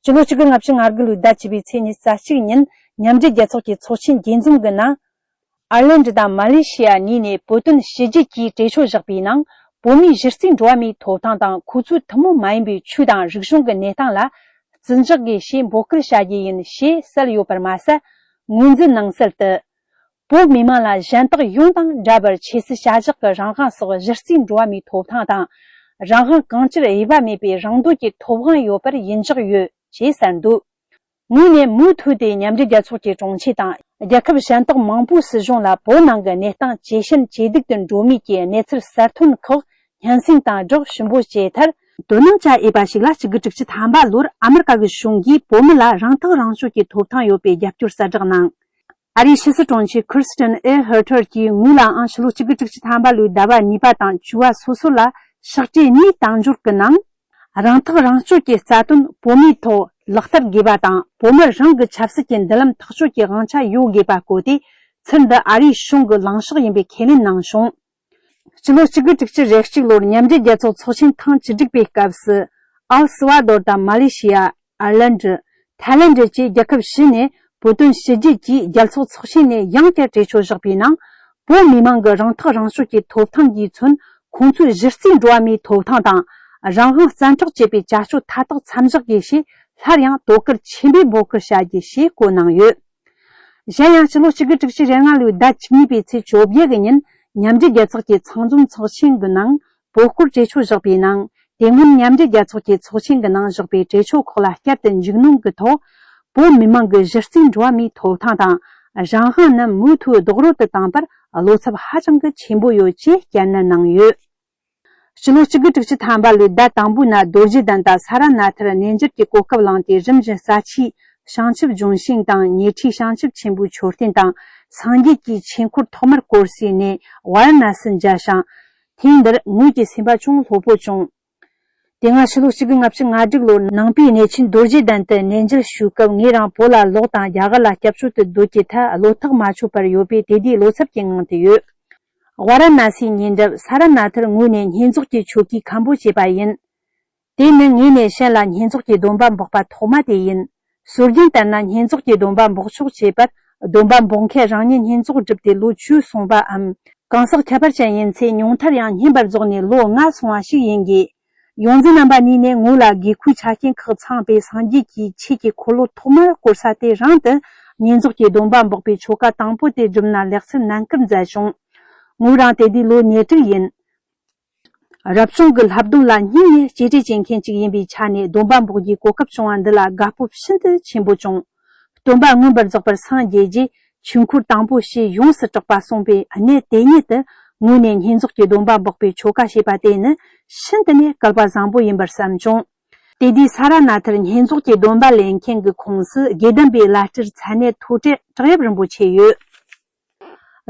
ཕྱི་ལོ་གཅིག་དགུ་ལྔ་བཅུ་ང་དགུ་ལོའི་ཟླ་བཅུ་པའི་ཚེས་ཉི་ཤུ་རྩ་གཅིག་ཉིན་མཉམ་འབྲེལ་རྒྱལ་ཚོགས་ཀྱི་ཚོགས་ཆེན་རྒྱས་འཛོམས་ཀྱི་ནང་། ཨར་ལན་ཌི་དང་མ་ལེ་ཤི་ཡ་གཉིས་ནས་བོད་དོན་ཞི་བརྗིད་ཀྱི་གྲོས་ཆོད་བཞག་པའི་ནང་། བོད་མིའི་གཞི་རྩའི་འགྲོ་བ་མིའི་ཐོབ་ཐང་དང་ཁོ་ཚོའི་ཐུན་མོང་མ་ཡིན་པའི་ཆོས་དང་རིག་གཞུང་གི་གནས་སྟངས་ལ་བརྩི་འཇོག་དགོས་ཞེས་འབོད་སྐུལ་བྱ་རྒྱུ་ཡིན་ཞེས་གསལ་ཡོད་པར་མ་ཟད། ངོས་འཛིན་ནང་གསལ་དུ། བོད་མི་མང་ལ་གཞན་དག་ཡོངས་དང་འདྲ་བར་ཆོས་སྲིད་བྱ་གཞག་གི་རང་དབང་སོགས་གཞི་རྩའི་འགྲོ་བ་མིའི་ཐོབ་ཐང་དང་། རང་དབང་གང་ཅིར་དབྱེ་བ་མེད་པའི་རང་འདོད་ཀྱི་ཐོབ་དབང་ཡོད་པར་ཡིད་འཇོག་ཡོད་ཅེས་གསལ་འདུག་ངོས་ནས་མུ་མཐུད་དེ་མཉམ་འབྲེལ་རྒྱལ་ཚོགས་ཀྱི་དྲུང་ཆེ་དང་རྒྱལ་ཁབ་གཞན་དག་མང་པོའི་སྲིད་གཞུང་ལ་བོད་ནང་གི་གནས་སྟངས་ཇེ་ཞན་ཇེ་སྡུག་ཏུ་འགྲོ་མུས་ཀྱི་གནས་ཚུལ་གསར་ཐོན་ཁག་སྙན་སེང་དང་སྦྲགས་ཞིབ་འཇུག་བྱས་མཐར། དོ་སྣང་བྱ་འོས་པ་ཞིག་ལ་གཅིག་དགུ་དྲུག་ཅུ་ཐམ་པ་ལོར་ཨ་མི་རི་ཀ་གི་གཞུང་གིས་བོད་མི་ལ་རང་ཐག་རང་གཅོད་ཀྱི་ཐོབ་ཐང་ཡོད་པའི་རྒྱབ་སྐྱོར་གསལ་བསྒྲགས་གནང་། ཨ་རིའི་ཕྱི་སྲིད་དྲུང་ཆེ་ཁིར་སི་ཊན་ཨེ་ཧར་ཊར་གྱིས་ངོས་ལའང་ཕྱི་ལོ་གཅིག་དགུ་དྲུག་ཅུ་ཐམ་པ་ལོའི་ཟླ་བ་གཉིས་པ་དང་བཅུ་བ་སོ་སོ་ལ་ཕྱག་བྲིས་གཉིས་བཏང་འབྱོར་གྱི་ནང་། རང་ཐག་རང་གཅོད་ཀྱི་རྩ་དོན་བོད་མིའི་ཐོག་ལག་བསྟར་དགོས་པ་དང་། བོད་མི་རང་གི་ཆབ་སྲིད་ཀྱི་མདུན་ལམ་ཐག་གཅོད་ཀྱི་དབང་ཆ་ཡོད་དགོས་པ་བཀོད་དེ། ཚུལ་འདི་ཨ་རིའི་གཞུང་གི་ལངས་ཕྱོགས་ཡིན་པའི་ཁས་ལེན་གནང་བྱུང་། སྤྱི་ལོ་གཅིག་དགུ་དྲུག་ཅུ་རེ་གཅིག་ལོར་མཉམ་འབྲེལ་རྒྱལ་ཚོགས་ཚོགས་ཆེན་ཐེངས་བཅུ་དྲུག་པའི་སྐབས་སུ། ཨལ་སི་ཝ་དོར་དང་མ་ལེ་ཤི་ཡ། ཨར་ལན་ཌི། ཐའི་ལན་ཌི་བཅས་རྒྱལ་ཁབ་བཞི་ནས་བོད་དོན་ཞི་བརྗིད་ཀྱིས་རྒྱལ་ཚོགས་ཚོགས་ཆེན་ནས་ཡང་བསྐྱར་གྲོས་ཆོད་བཞག་པའི་ནང་། བོད་མི་མང་གི་རང་ཐག་རང་གཅོད་ཀྱི་ཐོབ་ཐང་གིས་མཚོན། ཁོང་ཚོའི་གཞི་རྩའི་འགྲོ་བ་མིའི་ཐོབ་ཐང་དང་། རང་དབང་བཙན་འཕྲོག་བྱེད་པའི་བྱ་སྤྱོད་མཐའ་དག་མཚམས་བཞག་དགོས་ཞེས་སླར་ཡང་དོ་ཁུར་ཆེན་པོས་འབོད་སྐུལ་བྱ་རྒྱུ་ཞེས་བཀོད་གནང་ཡོད། གཞན་ཡང་ཕྱི་ལོ་གཅིག་དགུ་དྲུག་ཅུ་རེ་ལྔ་ལོའི་ཟླ་བཅུ་གཉིས་པའི་ཚེས་བཅོ་བརྒྱད་ཀྱི་ཉིན་མཉམ་འབྲེལ་རྒྱལ་ཚོགས་ཀྱི་ཚང་འཛོམས་ཚོགས་ཆེན་གྱི་ནང་། བོད་སྐོར་གྲོས་ཆོད་བཞག་པའི་ནང་། དེ་སྔོན་མཉམ་འབྲེལ་རྒྱལ་ཚོགས་ཀྱི་ཚོགས་ཆེན་གྱི་ནང་བཞག་པའི་གྲོས་ཆོད་ཁག་ལ་བསྐྱར་དུ་འཇུག་གནང་གི་ཐོག་བོད་མི་མང་གི་གཞི་རྩའི་འགྲོ་བ་མིའི་ཐོབ་ཐང་དང་། རང་དབང་རྣམས་མུ་མཐུད་རྡོག་རོལ་དུ་བཏང་པར་བློ་འཚབ་ཧ་ཅང་གི་ཆེན་པོ་ཡོད་ཅེས་བསྐྱར་ནན་གནང་ཡོད། ཕྱི་ལོ་གཅིག་དགུ་དྲུག་ཅུ་ཐམ་པ་ལོའི་ཟླ་དང་པོའི་ནང་རྡོ་རྗེ་གདན་དང་ས་ར་ནཱ་ཐར་གནས་མཇལ་གྱི་གོ་སྐབས་བླངས་ཏེ། རིམ་བཞིན་རྩ་ཆེའི་བྱང་ཆུབ་ལྗོན་ཤིང་དང་། ཉེ་ཁྲིའི་བྱང་ཆུབ་ཆེན་པོའི་མཆོད་རྟེན་དང་། སངས་རྒྱས་ཀྱི་ཆོས་འཁོར་ཐོག་མར་བསྐོར་སའི་གནས་ཝཱ་ར་ཎ་སིར་མཇལ་ཞིང་། ཐེངས་འདིར་ངོས་ཀྱི་སེམས་པ་ཅུང་ལྷོད་པོ་བྱུང་། དེ་སྔ་ཕྱི་ལོ་གཅིག་དགུ་ལྔ་བཅུ་ང་དྲུག་ལོར་ནང་པའི་གནས་ཆེན་རྡོ་རྗེ་གདན་དུ་གནས་མཇལ་ཞུས་སྐབས། ངོས་རང་བོད་ལ་ལོག་དང་རྒྱ་གར་ལ་སྐྱབས་བཅོལ་དུ་སྡོད་རྒྱུའི་ཐད་བློ་ཐག་མ་ཆོད་པར་ཡོད་པས། དེ་དུས་བློ་འཚབ་ཀྱིས་ངང་དུ་ཡོད། ཝཱ་ར་ཎ་སིའི་ཉེ་འགྲམ་ས་ར་ནཱ་ཐར་ངོས་ནས་བསྙེན་རྫོགས་ཀྱི་ཆོ་གའི་མཁན་པོ་བྱས་པ་ཡིན། དེ་ནི་ངོས་ནས་གཞན་ལ་བསྙེན་རྫོགས་ཀྱི་སྡོམ་པ་འབོགས་པ་ཐོག་མ་དེ་ཡིན། སྲོལ་རྒྱུན་ལྟར་ན་བསྙེན་རྫོགས་ཀྱི་སྡོམ་པ་འབོགས་ཆོག་བྱེད་པར། སྡོམ་པ་འབོགས་མཁན་རང་ཉིད་བསྙེན་རྫོགས་བསྒྲུབས་ཏེ་ལོ་བཅུ་སོང་བའམ། གང་ཟག་ཁྱད་པར་ཅན་ཡིན་ཚེ་ཉུང་མཐར་ཡང་བསྙེན་པར་རྫོགས་ནས་ལོ་ལྔ་སོང་བ་ཞིག་ཡིན་དགོས། ཡོངས་འཛིན་རྣམ་པ་གཉིས་ནས་ངོས་ལ་དགོས་མཁོའི་ཆ་རྐྱེན་ཁག་ཚང་བའི་སངས་རྒྱས་ཀྱི་ཆོས་ཀྱི་འཁོར་ལོ་ཐོག་མར་བསྐོར་ས་དེ་རང་དུ་བསྙེན་རྫོགས་ཀྱི་སྡོམ་པ་འབོགས་པའི་ཆོ་ག་དང་པོ་དེ་བསྒྲུབས་ན་ལེགས་ཚུལ་ནན་སྐུལ་མཛད་བྱུང་། ངོས་རང་དེ་དུས་ལོ་ཉེར་དྲུག་ཡིན། རབ་བྱུང་གི་བསླབ་སྡོམ་ལ་སྙིང་ནས་གཅེས་སྤྲས་བྱེད་མཁན་ཅིག་ཡིན་པའི་ཆ་ནས། སྡོམ་པ་འབོགས་རྒྱུའི་གོ་སྐབས་བྱུང་བ་འདི་ལ་དགའ་སྤོབས་ཤིན་ཏུ་ཆེན་པོ་བྱུང་། སྟོན་པ་མངོན་པར་རྫོགས་པར་སངས་རྒྱས་རྗེས། ཆོས་འཁོར་དང་པོ་ཞེས་ཡོངས་སུ་གྲགས་པ་གསུངས་པའི་གནས་དེ་ཉིད་དུ། ངོས་ནས་བསྙེན་རྫོགས་ཀྱི་སྡོམ་པ་འབོགས་པའི་ཆོ་ག་བྱས་པ་དེ་ནི་ཤིན་ཏུ་ནས་སྐལ་བ་བཟང་པོ་ཡིན་པར་བསམ་བྱུང་། དེ་དུས་ས་ར་ནཱ་ཐར་བསྙེན་རྫོགས་ཀྱི་སྡོམ་པ་ལེན་མཁན་གྱི་ཁོངས་སུ་དགེ་ལྡན་པའི་བླ་སྤྲུལ་མཚན་གནས་མཐོ་གྲས་བྲག་གཡབ་རིན་པོ་ཆེ་ཡོད།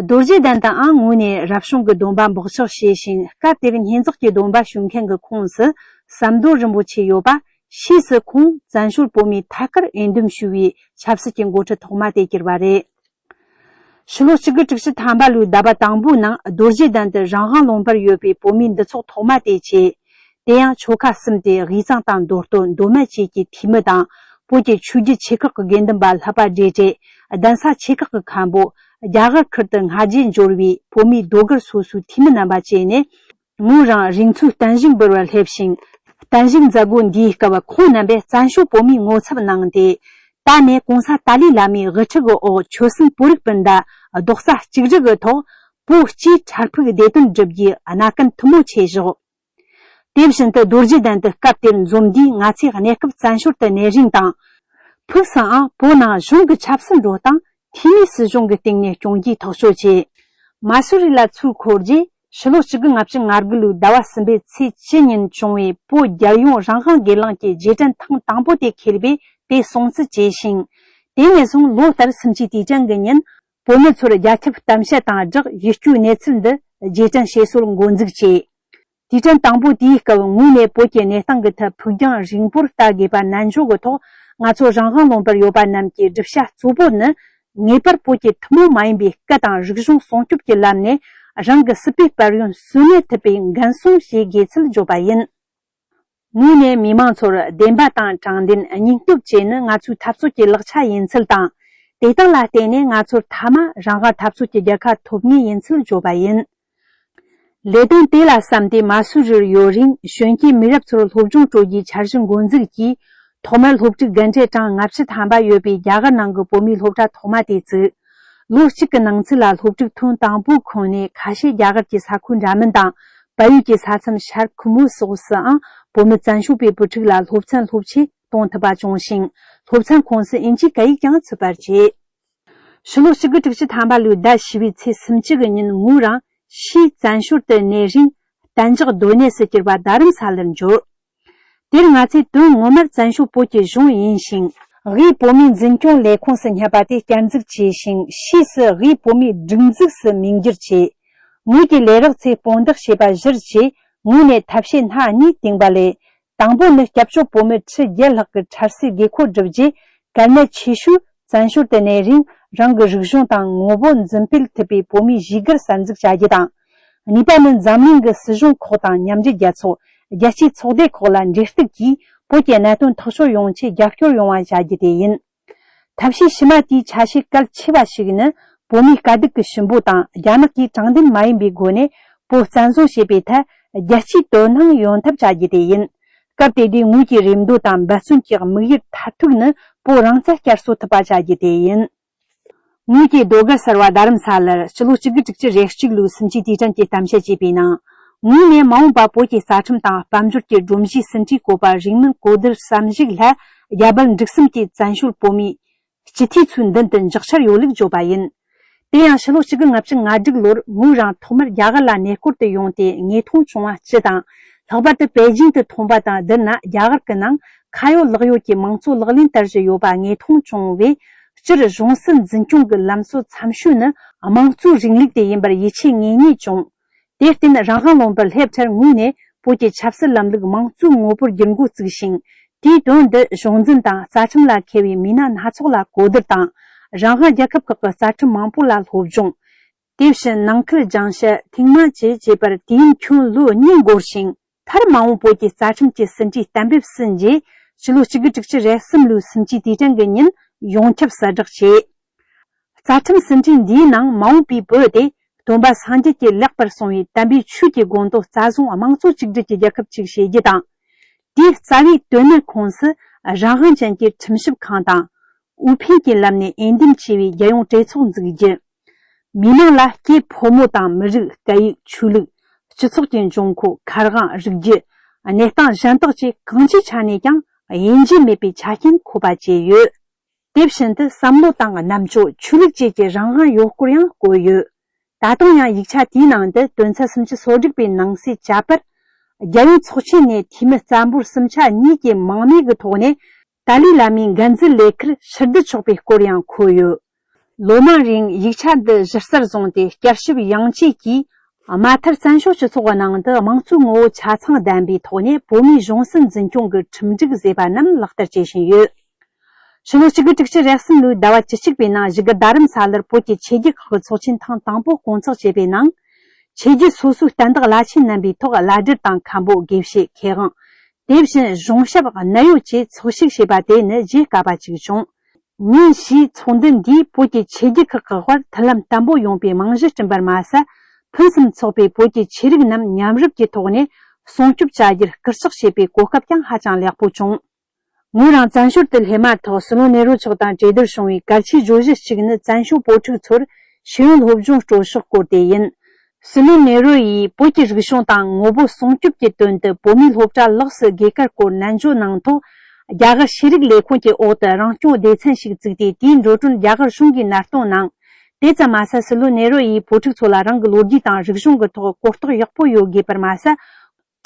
རྡོ་རྗེ་གདན་དུའང་ངོས་ནས་རབ་བྱུང་གི་སྡོམ་པ་འབོགས་ཆོག་བྱས་ཤིང་། སྐབས་དེར་བསྙེན་རྫོགས་ཀྱི་སྡོམ་པ་ཞུ་མཁན་གྱི་ཁོངས་སུ་ཟམ་མདོ་རིན་པོ་ཆེ་ཡོད་པ། ཕྱིས་སུ་ཁོང་བཙན་བྱོལ་བོད་མིའི་ཐད་ཀར་འོས་འདེམས་ཞུ་བའི་ཆབ་སྲིད་ཀྱི་འགོ་ཁྲིད་ཐོག་མ་དེ་གྱུར་པ་རེད། ཕྱི་ལོ་གཅིག་དགུ་དྲུག་ཅུ་ཐམ་པ་ལོའི་ཟླ་བ་དང་པོའི་ནང་རྡོ་རྗེ་གདན་དུ་རང་དབང་ལུང་པར་ཡོད་པའི་བོད་མིའི་འདུ་ཚོགས་ཐོག་མ་དེ་བྱས། དེ་ཡང་ཆོལ་ཁ་གསུམ་སྟེ། དབུས་གཙང་དང་མདོ་སྟོད། མདོ་སྨད་བཅས་ཀྱི་འཐུས་མི་དང་། བོད་ཀྱི་ཆོས་བརྒྱུད་ཆེ་ཁག་གི་དགེ་འདུན་པ། ལྷ་པ་བགྲེས་གྲས། གདན་ས་ཆེ་ཁག་གི་མཁན་པོ། རྒྱ་གར་ཁུལ་དུ་སྔ་རྗེས་འབྱོར་བའི་བོད་མིའི་ཟློས་གར་སོ་སོའི་འཐུས་མི་རྣམ་པ་བཅས་ནས། ངོས་རང་རིག་མཚོའི་བརྟན་བཞུགས་འབུལ་བར་སླེབས་ཤིང་། བརྟན་བཞུགས་མཛད་སྒོ་འདིའི་སྐབས་ཁོང་རྣམ་པས་བཙན་བྱོལ་བོད་མིའི་ངོ་ཚབ་གནང་སྟེ། ད་ནས་གོང་ས་ཏཱ་ལའི་བླ་མའི་དབུ་ཁྲིད་ཀྱི་འོག་ཆོལ་གསུམ་བོད་རིགས་སྤུན་ཟླ་རྡོག་རྩ་གཅིག་སྒྲིལ་གྱི་ཐོག་བོད་སྤྱིའི་འཕྲལ་ཕུགས་བདེ་དོན་བསྒྲུབ་རྒྱུའི་གནད་སྐམ་མཐུ་མོ་ཆེ་བཞག། དེ་བཞིན་དུ་རྡོ་རྗེ་གདན་དུ་སྐབས་དེར་འཛོམས་འདིས་ང་ཚོས་གནས་སྐབས་བཙན་བྱོལ་དུ་གནས་རིང་དང་། ཕུགས་སུའང་བོད་ནང་གཞུང་གི་ཆབ་སྲིད་འགྲོ་སྟངས་འཐུས་མིའི་སྲིད་གཞུང་གི་སྟེང་ནས་སྐྱོང་རྒྱུའི་ཐག་གཅོད་བྱས། མ་སུ་རི་ལ་ཚུར་འཁོར་རྗེས། ཕྱི་ལོ་གཅིག་དགུ་ལྔ་བཅུ་ང་དགུ་ལོའི་ཟླ་བ་གསུམ་པའི་ཚེས་བཅུ་ཉིན་བྱུང་བའི་བོད་རྒྱལ་ཡོངས་རང་དབང་སྒེར་ལངས་ཀྱི་རྗེས་དྲན་ཐེངས་དང་པོ་དེ་འཁེལ་བས་དེ་སྲུང་བརྩི་བྱས་ཤིང་། དེ་ནས་བཟུང་ལོ་ལྟར་སུམ་ཅུའི་དུས་དྲན་གྱི་ཉིན། བོད་མི་ཚོར་རྒྱལ་ཁྱབ་གཏམ་བཤད་དང་སྦྲགས་ཡིད་སྐྱོའི་གནས་ཚུལ་འདི་རྗེས་དྲན་བྱེད་སྲོལ་འགོ་འཛུགས་བྱས། དུས་དྲན་དང་པོ་དེའི་སྐབས་ངོས་ནས་བོད་ཀྱི་གནས་སྟངས་ཀྱི་ཐད་ཕུགས་རྒྱང་རིང་པོར་ལྟ་དགོས་པ་ནན་བརྗོད་ཀྱི་ཐོག་ང་ཚོ་རང་དབང་ལུང་པར་ཡོད་པ་རྣམས་ཀྱི་སྒྲུབ་བྱ་གཙོ་བོ་ནི། ངེས་པར་བོད་ཀྱི་ཐུན་མོང་མ་ཡིན་པའི་སྐད་དང་རིག་གཞུང་སྲུང་སྐྱོབ་ཀྱི་ལམ་ནས་རང་གི་སྲིད་པའི་དཔལ་ཡོན་གསོན་གནས་ཐུབ་པའི་འགན་སྲུང་བྱེད་དགོས་ཚུལ་བརྗོད་པ་ཡིན། ངོས་ནས་མི་མང་ཚོར་བདེན་པ་དང་དྲང་བདེན། སྙིང་སྟོབས་བཅས་ནི་ང་ཚོའི་འཐབ་རྩོད་ཀྱི་ལག་ཆ་ཡིན་ཚུལ་དང་། དེ་དག་ལ་བརྟེན་ནས་ང་ཚོར་མཐའ་མ་རང་དབང་འཐབ་རྩོད་ཀྱི་རྒྱལ་ཁ་ཐོབ་ངེས་ཡིན་ཚུལ་བརྗོད་པ་ཡིན། ལས་དོན་དེ་ལ་བསམ་སྟེ་མ་སུ་རིར་ཡོད་རིང་། གཞོན་སྐྱེས་མི་རབས་ཚོར་སློབ་སྦྱོང་སྤྲོད་རྒྱུའི་འཆར་གཞི་འགོ་འཛུགས་ཀྱིས། ཐོག་མར་སློབ་ཕྲུག་རྒན་གྲས་གྲངས་ལྔ་བཅུ་ཐམ་པ་ཡོད་པའི་རྒྱ་གར་ནང་གི་བོད་མིའི་སློབ་གྲྭ་ཐོག་མ་དེ་བཙུགས། ལོ་གཅིག་གི་ནང་ཚུད་ལ་སློབ་ཕྲུག་ཐོན་དང་པོའི་ཁོངས་ནས་ཁ་ཤས་རྒྱ་གར་གྱི་ས་ཁུལ་འདྲ་མིན་དང་། བལ་ཡུལ་གྱི་ས་མཚམས་ཤར་ཁུ་མུ་སོགས་སུའང་བོད་མི་བཙན་བྱོལ་བའི་བུ་ཕྲུག་ལ་སློབ་ཚན་སློབ་ཆས་གཏོང་ཐུབ་པ་བྱུང་ཞིང་། སློབ་ཚན་ཁོངས་སུ་དབྱིན་ཇིའི་སྐད་ཡིག་ཀྱང་ཚུད་པར་བྱས། ཕྱི་ལོ་གཅིག་དགུ་དྲུག་ཅུ་ཐམ་པ་ལོའི་ཟླ་བཞི་པའི་ཚེས་སུམ་ཅུ་གི་ཉིན་ངོས་རང་ཕྱིས་བཙན་བྱོལ་དུ་གནས་རིང་གཏན་འཇགས་སྡོད་གནས་སུ་གྱུར་པ་རྡ་རམ་ས་ལར་འབྱོར། དེར་ང་ཚོས་དོན་ངོ་མར་བཙན་བྱོལ་བོད་ཀྱི་གཞུང་ཡིན་ཞིང་། དབུས་བོད་མིའི་འཛིན་སྐྱོང་ལས་ཁུངས་སུ་བསྙད་པ་དེ་བསྐྱར་འཛུགས་བྱས་ཤིང་། ཕྱིས་སུ་དབུས་བོད་མིའི་སྒྲིག་འཛུགས་སུ་མིང་བསྒྱུར་བྱས། ངོས་ཀྱི་ལས་རོགས་ཚོས་སྤོན་བདག་བྱས་པ་གཞིར་བྱས། ངོས་ནས་ཐབས་ཤེས་སྣ་གཉིས་བཏིང་པ་ལས། དང་པོ་ནི་སྐྱབས་བཅོལ་བོད་མི་ཁྲི་བརྒྱད་ལྷག་གི་འཕྲལ་སེལ་དགོས་མཁོ་བསྒྲུབ་རྗེས། གལ་གནད་ཆེ་ཤོས་བཙན་བྱོལ་དུ་གནས་རིང་རང་གི་རིག་གཞུང་དང་ངོ་བོ་འཛིན་སྤེལ་ཐུབ་པའི་བོད་མིའི་གཞིས་སྒར་གསར་འཛུགས་བྱ་རྒྱུ་དང་། གཉིས་པ་ནི་འཛམ་གླིང་གི་སྲིད་གཞུང་ཁག་དང་མཉམ་འབྲེལ་རྒྱལ་ཚོགས། རྒྱལ་སྤྱིའི་ཚོགས་སྡེ་ཁག་ལ་འབྲེལ་གཏུག་གིས་བོད་ཀྱི་གནད་དོན་ཐག་གཅོད་ཡོང་ཆེད་རྒྱབ་སྐྱོར་ཡོང་བ་བྱ་རྒྱུ་དེ་ཡིན། ཐབས་ཤེས་ཕྱི་མ་དེའི་ཆ་ཤས་གལ་ཆེ་བ་ཞིག་ནི། བོད་མིའི་དཀའ་སྡུག་གི་ཞུ་འབོད་དང་རྒྱ་ནག་གིས་དྲང་བདེན་མ་ཡིན་པའི་སྒོ་ནས་བོད་བཙན་བཟུང་བྱེད་པའི་ཐད་རྒྱལ་སྤྱིའི་དོ་སྣང་ཡོང་ཐབས་བྱ་རྒྱུ་དེ་ཡིན། སྐབས་དེ་དུས་ངོས་ཀྱི་རེ་འདོད་དང་འབད་བརྩོན་གྱི་དམིགས་ཡུལ་མཐར་ཐུག་ནི་བོད་རང་བཙན་བསྐྱར་གསོ་ཐུབ་པ་བྱ་རྒྱུ་དེ་ཡིན། ངོས་ཀྱི་ཟློས་གར་གསར་བ་རྡ་རམ་ས་ལར་ཕྱི་ལོ་གཅིག་དགུ་དྲུག་ཅུ་རེ་གཅིག་ལོའི་སུམ་ཅུའི་དུས་དྲན་གྱི་གཏམ་བཤད་བྱས་པའི་ནང་། ངོས་ནས་མ་འོངས་པ་བོད་ཀྱི་རྩ་ཁྲིམས་དང་དཔལ་འབྱོར་གྱི་སྒྲོམ་གཞིའི་ཟིན་བྲིས་བཀོད་པ་རིང་མིན་གོ་བསྡུར་བསམ་གཞིག་སླད་རྒྱ་བལ་འབྲུག་གསུམ་གྱི་བཙན་བྱོལ་བོད་མིའི་སྤྱི་འཐུས་ཚོའི་མདུན་དུ་འཇོག་འཆར་ཡོད་ལུགས་བརྗོད་པ་ཡིན། དེ་ཡང་ཕྱི་ལོ་གཅིག་དགུ་ལྔ་བཅུ་ང་དྲུག་ལོར་ངོས་རང་ཐོག་མར་རྒྱ་གར་ལ་གནས་སྐོར་དུ་ཡོང་སྟེ་དངོས་མཐོང་བྱུང་བ་སྤྱི་དང་། ལྷག་པར་དུ་པེ་ཅིང་དུ་ཐོན་པ་དང་བསྡུར་ན་རྒྱ་གར་གྱི་ནང་ཁ་ཡོད་ལག་ཡོད་ཀྱི་མང་གཙོ་ལག་ལེན་བསྟར་བཞིན་ཡོད་པ་དངོས་མཐོང་བྱུང་བས། སྤྱིར་གཞུང་སྲིད་འཛིན་སྐྱོང་གི་ལམ་སྲོལ་འཚམ་ཤོས་ནི་དམངས་གཙོའི་རིང་ལུགས་དེ་ཡིན་པར་ཡིད་ཆེས་ངེས་ངེས་བྱུང་། དེར་བརྟེན་རང་དབང་ལུང་པར་སླེབས་འཕྲལ་ངོས་ནས་བོད་ཀྱི་ཆབ་སྲིད་ལམ་ལུགས་དམངས་གཙོའི་ངོ་བོར་བསྒྱུར་འགོ་བཙུགས་ཤིང་། དེའི་དོན་དུ་གཞུང་འཛིན་དང་རྩ་ཁྲིམས་ལ་མཁས་པའི་མི་སྣ་སྣ་ཚོགས་ལ་གོ་བསྡུར་དང་། རང་དབང་རྒྱལ་ཁབ་ཁག་གི་རྩ་ཁྲིམས་མང་པོ་ལ་སློབ་སྦྱོང་། དེ་བཞིན་ནང་ཁུལ་སྦྱང་བཤད་ཐེངས་མ་བཅས་བྱས་པར་དུས་ཡུན་ཁྱོན་ལོ་གཉིས་འགོར་ཞིང་། མཐར་མ་འོངས་བོད་ཀྱི་རྩ་ཁྲིམས་ཀྱི་ཟིན་བྲིས་གཏན་འབེབས་ཟིན་རྗེས་ཕྱི་ལོ་གཅིག་དགུ་དྲུག་ཅུ་རེ་གསུམ་ལོའི་སུམ་ཅུའི་དུས་དྲན་གྱི་ཉིན་ཡོངས་ཁྱབ་གསལ་བསྒྲགས་བྱས། རྩ་ཁྲིམས་ཟིན་བྲིས་འདིའི་ནང་མ་འོངས་པའི་བོད་དེ་སྟོན་པ་སངས་རྒྱས་ཀྱིས་ལེགས་པར་གསུངས་པའི་དམ་པའི་ཆོས་ཀྱི་དགོངས་དོན་རྩ་བཟུང་དམངས་གཙོ་གཅིག་སྒྲིལ་གྱི་རྒྱལ་ཁབ་ཅིག་བྱེད་རྒྱུ་དང་། དེའི་རྩ་བའི་དོན་གནད་ཁོངས་སུ་རང་དབང་ཅན་གྱི་ཁྲིམས་ཞིབ་ཁང་དང་། དབུས་འཕེན་གྱི་ལམ་ནས་འོས་འདེམས་བྱས་པའི་རྒྱལ་ཡོངས་གྲོས་ཚོགས་འཛུགས་རྒྱུ། མི་དམངས་ལ་སྐྱེས་ཕོ་མོ་དང་མི་རིགས་སྐད་ཡིག་ཆོས་ལུགས། སྤྱི་ཚོགས་ཀྱི་འབྱུང་ཁུངས་མཁར་དབང་རིགས་རྒྱུད། གནས་སྟངས་གཞན་དག་བཅས་གང་ཅིའི་ཆ་ནས་ཀྱང་དབྱེ་འབྱེད་མེད་པའི་ཆ་རྐྱེན་འཁོད་པ་བཅས་ཡོད། དེ་བཞིན་དུ་བསམ་བློ་དང་རྣམ་དཔྱོད་ཆོས་ལུགས་བཅས་ཀྱི་རང་དབང་ཡོད་སྐོར་ཡང་བཀོད་ཡོད། ད་དུང་ཡང་ཡིག་ཆ་དེའི་ནང་དུ་དོན་ཚན་སུམ་ཅུ་སོ་དྲུག་པའི་ནང་གསེས་ཁྱད་པར། རྒྱལ་ཡོངས་ཚོགས་ཆེན་ནས་འཐུས་མི་རྩ་འབོར་གསུམ་ཆ་གཉིས་ཀྱི་མང་མོས་ཀྱི་ཐོག་ནས་ཏཱ་ལའི་བླ་མའི་འགན་འཛིན་ལས་ཁུར་ཕྱིར་བསྡུ་ཆོག་པའི་སྐོར་ཡང་འཁོད་ཡོད། ལོ་མང་རིང་ཡིག་ཆ་འདི་གཞི་རྩར་བཟུང་སྟེ་བསྐྱར་ཞིབ་ཡང་བཅོས་ཀྱིས། མ་མཐར་བཙན་བྱོལ་སྤྱི་ཚོགས་ནང་དུ་དམངས་གཙོའི་ངོ་བོ་ཆ་ཚང་ལྡན་པའི་ཐོག་ནས་བོད་མིའི་གཞུང་སྲིད་འཛིན་སྐྱོང་གི་ཁྲིམས་སྒྲིག་ཟེར་བ་རྣམས་ལག་བསྟར་བྱེད་བཞིན་ཡོད། ཕྱི་ལོ་གཅིག་དགུ་དྲུག་ཅུ་རེ་གསུམ་ལོའི་ཟླ་བ་བཅུ་གཅིག་པའི་ནང་བཞུགས་སྒར་རྡ་རམ་ས་ལར་བོད་ཀྱི་ཆོས་བརྒྱུད་ཁག་གི་ཚོགས་ཆེན་ཐེངས་དང་པོ་སྐོང་ཚོགས་བྱས་པའི་ནང་། ཆོས་བརྒྱུད་སོ་སོའི་བསྟན་བདག་བླ་ཆེན་རྣམ་པའི་ཐོག་བླ་སྒྲིལ་དང་མཁན་པོ་དགེ་བཤེས་མཁས་དབང་། དེ་བཞིན་གཞུང་ཞབས་གནད་ཡོད་བཅས་ཚོགས་ཞུགས་བྱས་པ་དེ་ནི་བརྗེད་དཀའ་བ་ཅིག་བྱུང་། ཉིན་ཞིག་ཚོགས་འདུ་འདིས་བོད་ཀྱི་ཆོས་བརྒྱུད་ཁག་གི་དབར་མཐུན་ལམ་བརྟན་པོ་ཡོང་པའི་རྨང་གཞི་བསྐྲུན་པར་མ་ཟད། ཕུན་སུམ་ཚོགས་པའི་བོད་ཀྱི་ཆོས་རིག་རྣམས་མཉམ་རུབ་ཀྱི་ཐོག་ནས་སྲུང་སྐྱོབ་བྱ་རྒྱུར་སྐུལ་ལྕག་བྱེད་པའི་གོ་སྐབས་ཀྱང་ཧ་ཅང་ལེགས་པོ་བྱུང་། ངོས་རང་བཙན་བྱོལ་དུ་སླེབས་མ་ཐག་སྲིད་བློན་ནེ་རུ་མཆོག་དང་གྲོས་བསྡུར་བྱུང་བའི་གལ་ཆེའི་བརྗོད་གཞི་གཅིག་ནི་བཙན་བྱོལ་བོད་ཕྲུག་ཚོར་ཤེས་ཡོན་སློབ་སྦྱོང་སྤྲོད་ཕྱོགས་སྐོར་དེ་ཡིན། སྲིད་བློན་ནེ་རུ་ཡིས་བོད་ཀྱི་རིག་གཞུང་དང་ངོ་བོ་སྲུང་སྐྱོབ་ཀྱི་དོན་དུ་བོད་མིའི་སློབ་གྲྭ་ལོགས་སུ་དགོས་གལ་སྐོར་ནན་བརྗོད་གནང་ཐོག་རྒྱ་གར་ཤེས་རིག་ལས་ཁུངས་ཀྱི་འོག་ཏུ་རང་སྐྱོང་སྡེ་ཚན་ཞིག་བཙུགས་ཏེ། དེའི་འགྲོ་གྲོན་རྒྱ་གར་གཞུང་གིས་ནར་གཏོང་གནང་། དེ་ཙམ་མ་ཟད། སྲིད་བློན་ནེ་རུ་ཡིས་བོད་ཕྲུག་ཚོ་ལ་རང་གི་ལོ་རྒྱུས་དང་རིག་གཞུང་གི་ཐོག་གོ་རྟོགས་ཡག་པོ་ཡོད་དགོས་པར་མ་ཟད།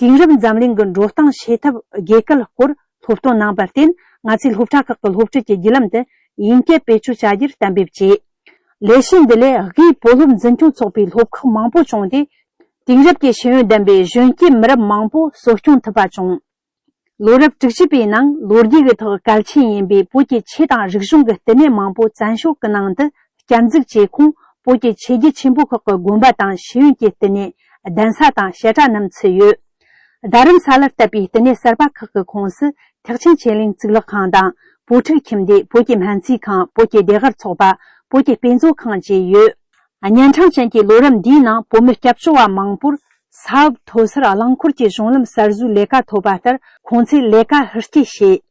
དུས་རབས་འཛམ་གླིང་གི་འགྲོ་སྟངས་ཤེས་ཐབས་དགོས་གལ་སྐོར་སློབ་སྟོན་གནང་བར་བརྟེན། ང་ཚོས་སློབ་གྲྭ་ཁག་གི་སློབ་ཁྲིད་ཀྱི་བརྒྱུད་ལམ་དུ་དབྱིན་སྐད་བེད་སྤྱོད་བྱ་རྒྱུར་གཏན་འབེབས་བྱས། ལས་གཞི་འདི་ལས་དབུས་བོད་སློབ་འཛིན་སྐྱོང་ཚོགས་པའི་སློབ་ཁག་མང་པོ་བྱུང་སྟེ། དེང་རབས་ཀྱི་ཤེས་ཡོན་ལྡན་པའི་གཞོན་སྐྱེས་མི་རབས་མང་པོ་གསོ་སྐྱོང་ཐུབ་པ་བྱུང་། ལོ་རབས་དྲུག་ཅུ་པའི་ནང་ལོ་རྒྱུས་ཀྱི་ཐོག་གལ་ཆེན་ཡིན་པའི་བོད་ཀྱི་ཆོས་དང་རིག་གཞུང་གི་བསྟི་གནས་མང་པོ་བཙན་བྱོལ་གྱི་ནང་དུ་བསྐྱར་འཛུགས་བྱས་ཁོངས། བོད་ཀྱི་ཆོས་བརྒྱུད་ཆེན་པོ་ཁག་གི་དགོན་པ་དང་ཤེས་ཡོན་གྱི་བསྟི་གནས། གདན་ས་དང་བཤད་གྲྭ་རྣམས་ཚུད་ཡོད། རྡ་རམ་ས་ལར་བཏབ་པའི་བསྟི་གནས་གསར་པ་ཁག་གི་ཁོངས་སུ་ཐེག་ཆེན་ཆོས་གླིང་གཙུག་ལག་ཁང་དང་། བོད་ཕྲུག་ཁྱིམ་སྡེ། བོད་ཀྱི་སྨན་རྩིས་ཁང་། བོད་ཀྱི་ལྟད་གར་ཚོགས་པ། བོད་ཀྱི་དཔེ་མཛོད་ཁང་བཅས་ཡོད། གཉན་འཕྲང་ཅན་གྱི་ལོ་རབས་འདིའི་ནང་བོད་མི་སྐྱབས་བཅོལ་བ་མང་པོར་ས་བབ་མཐོ་སར་རླངས་འཁོར་གྱི་གཞུང་ལམ་གསར་བཟོའི་ལས་ཀ་ཐོབ་པ་ལྟར། ཁོང་ཚོས་ལས་ཀ་ཧུར་སྐྱེད་བྱས།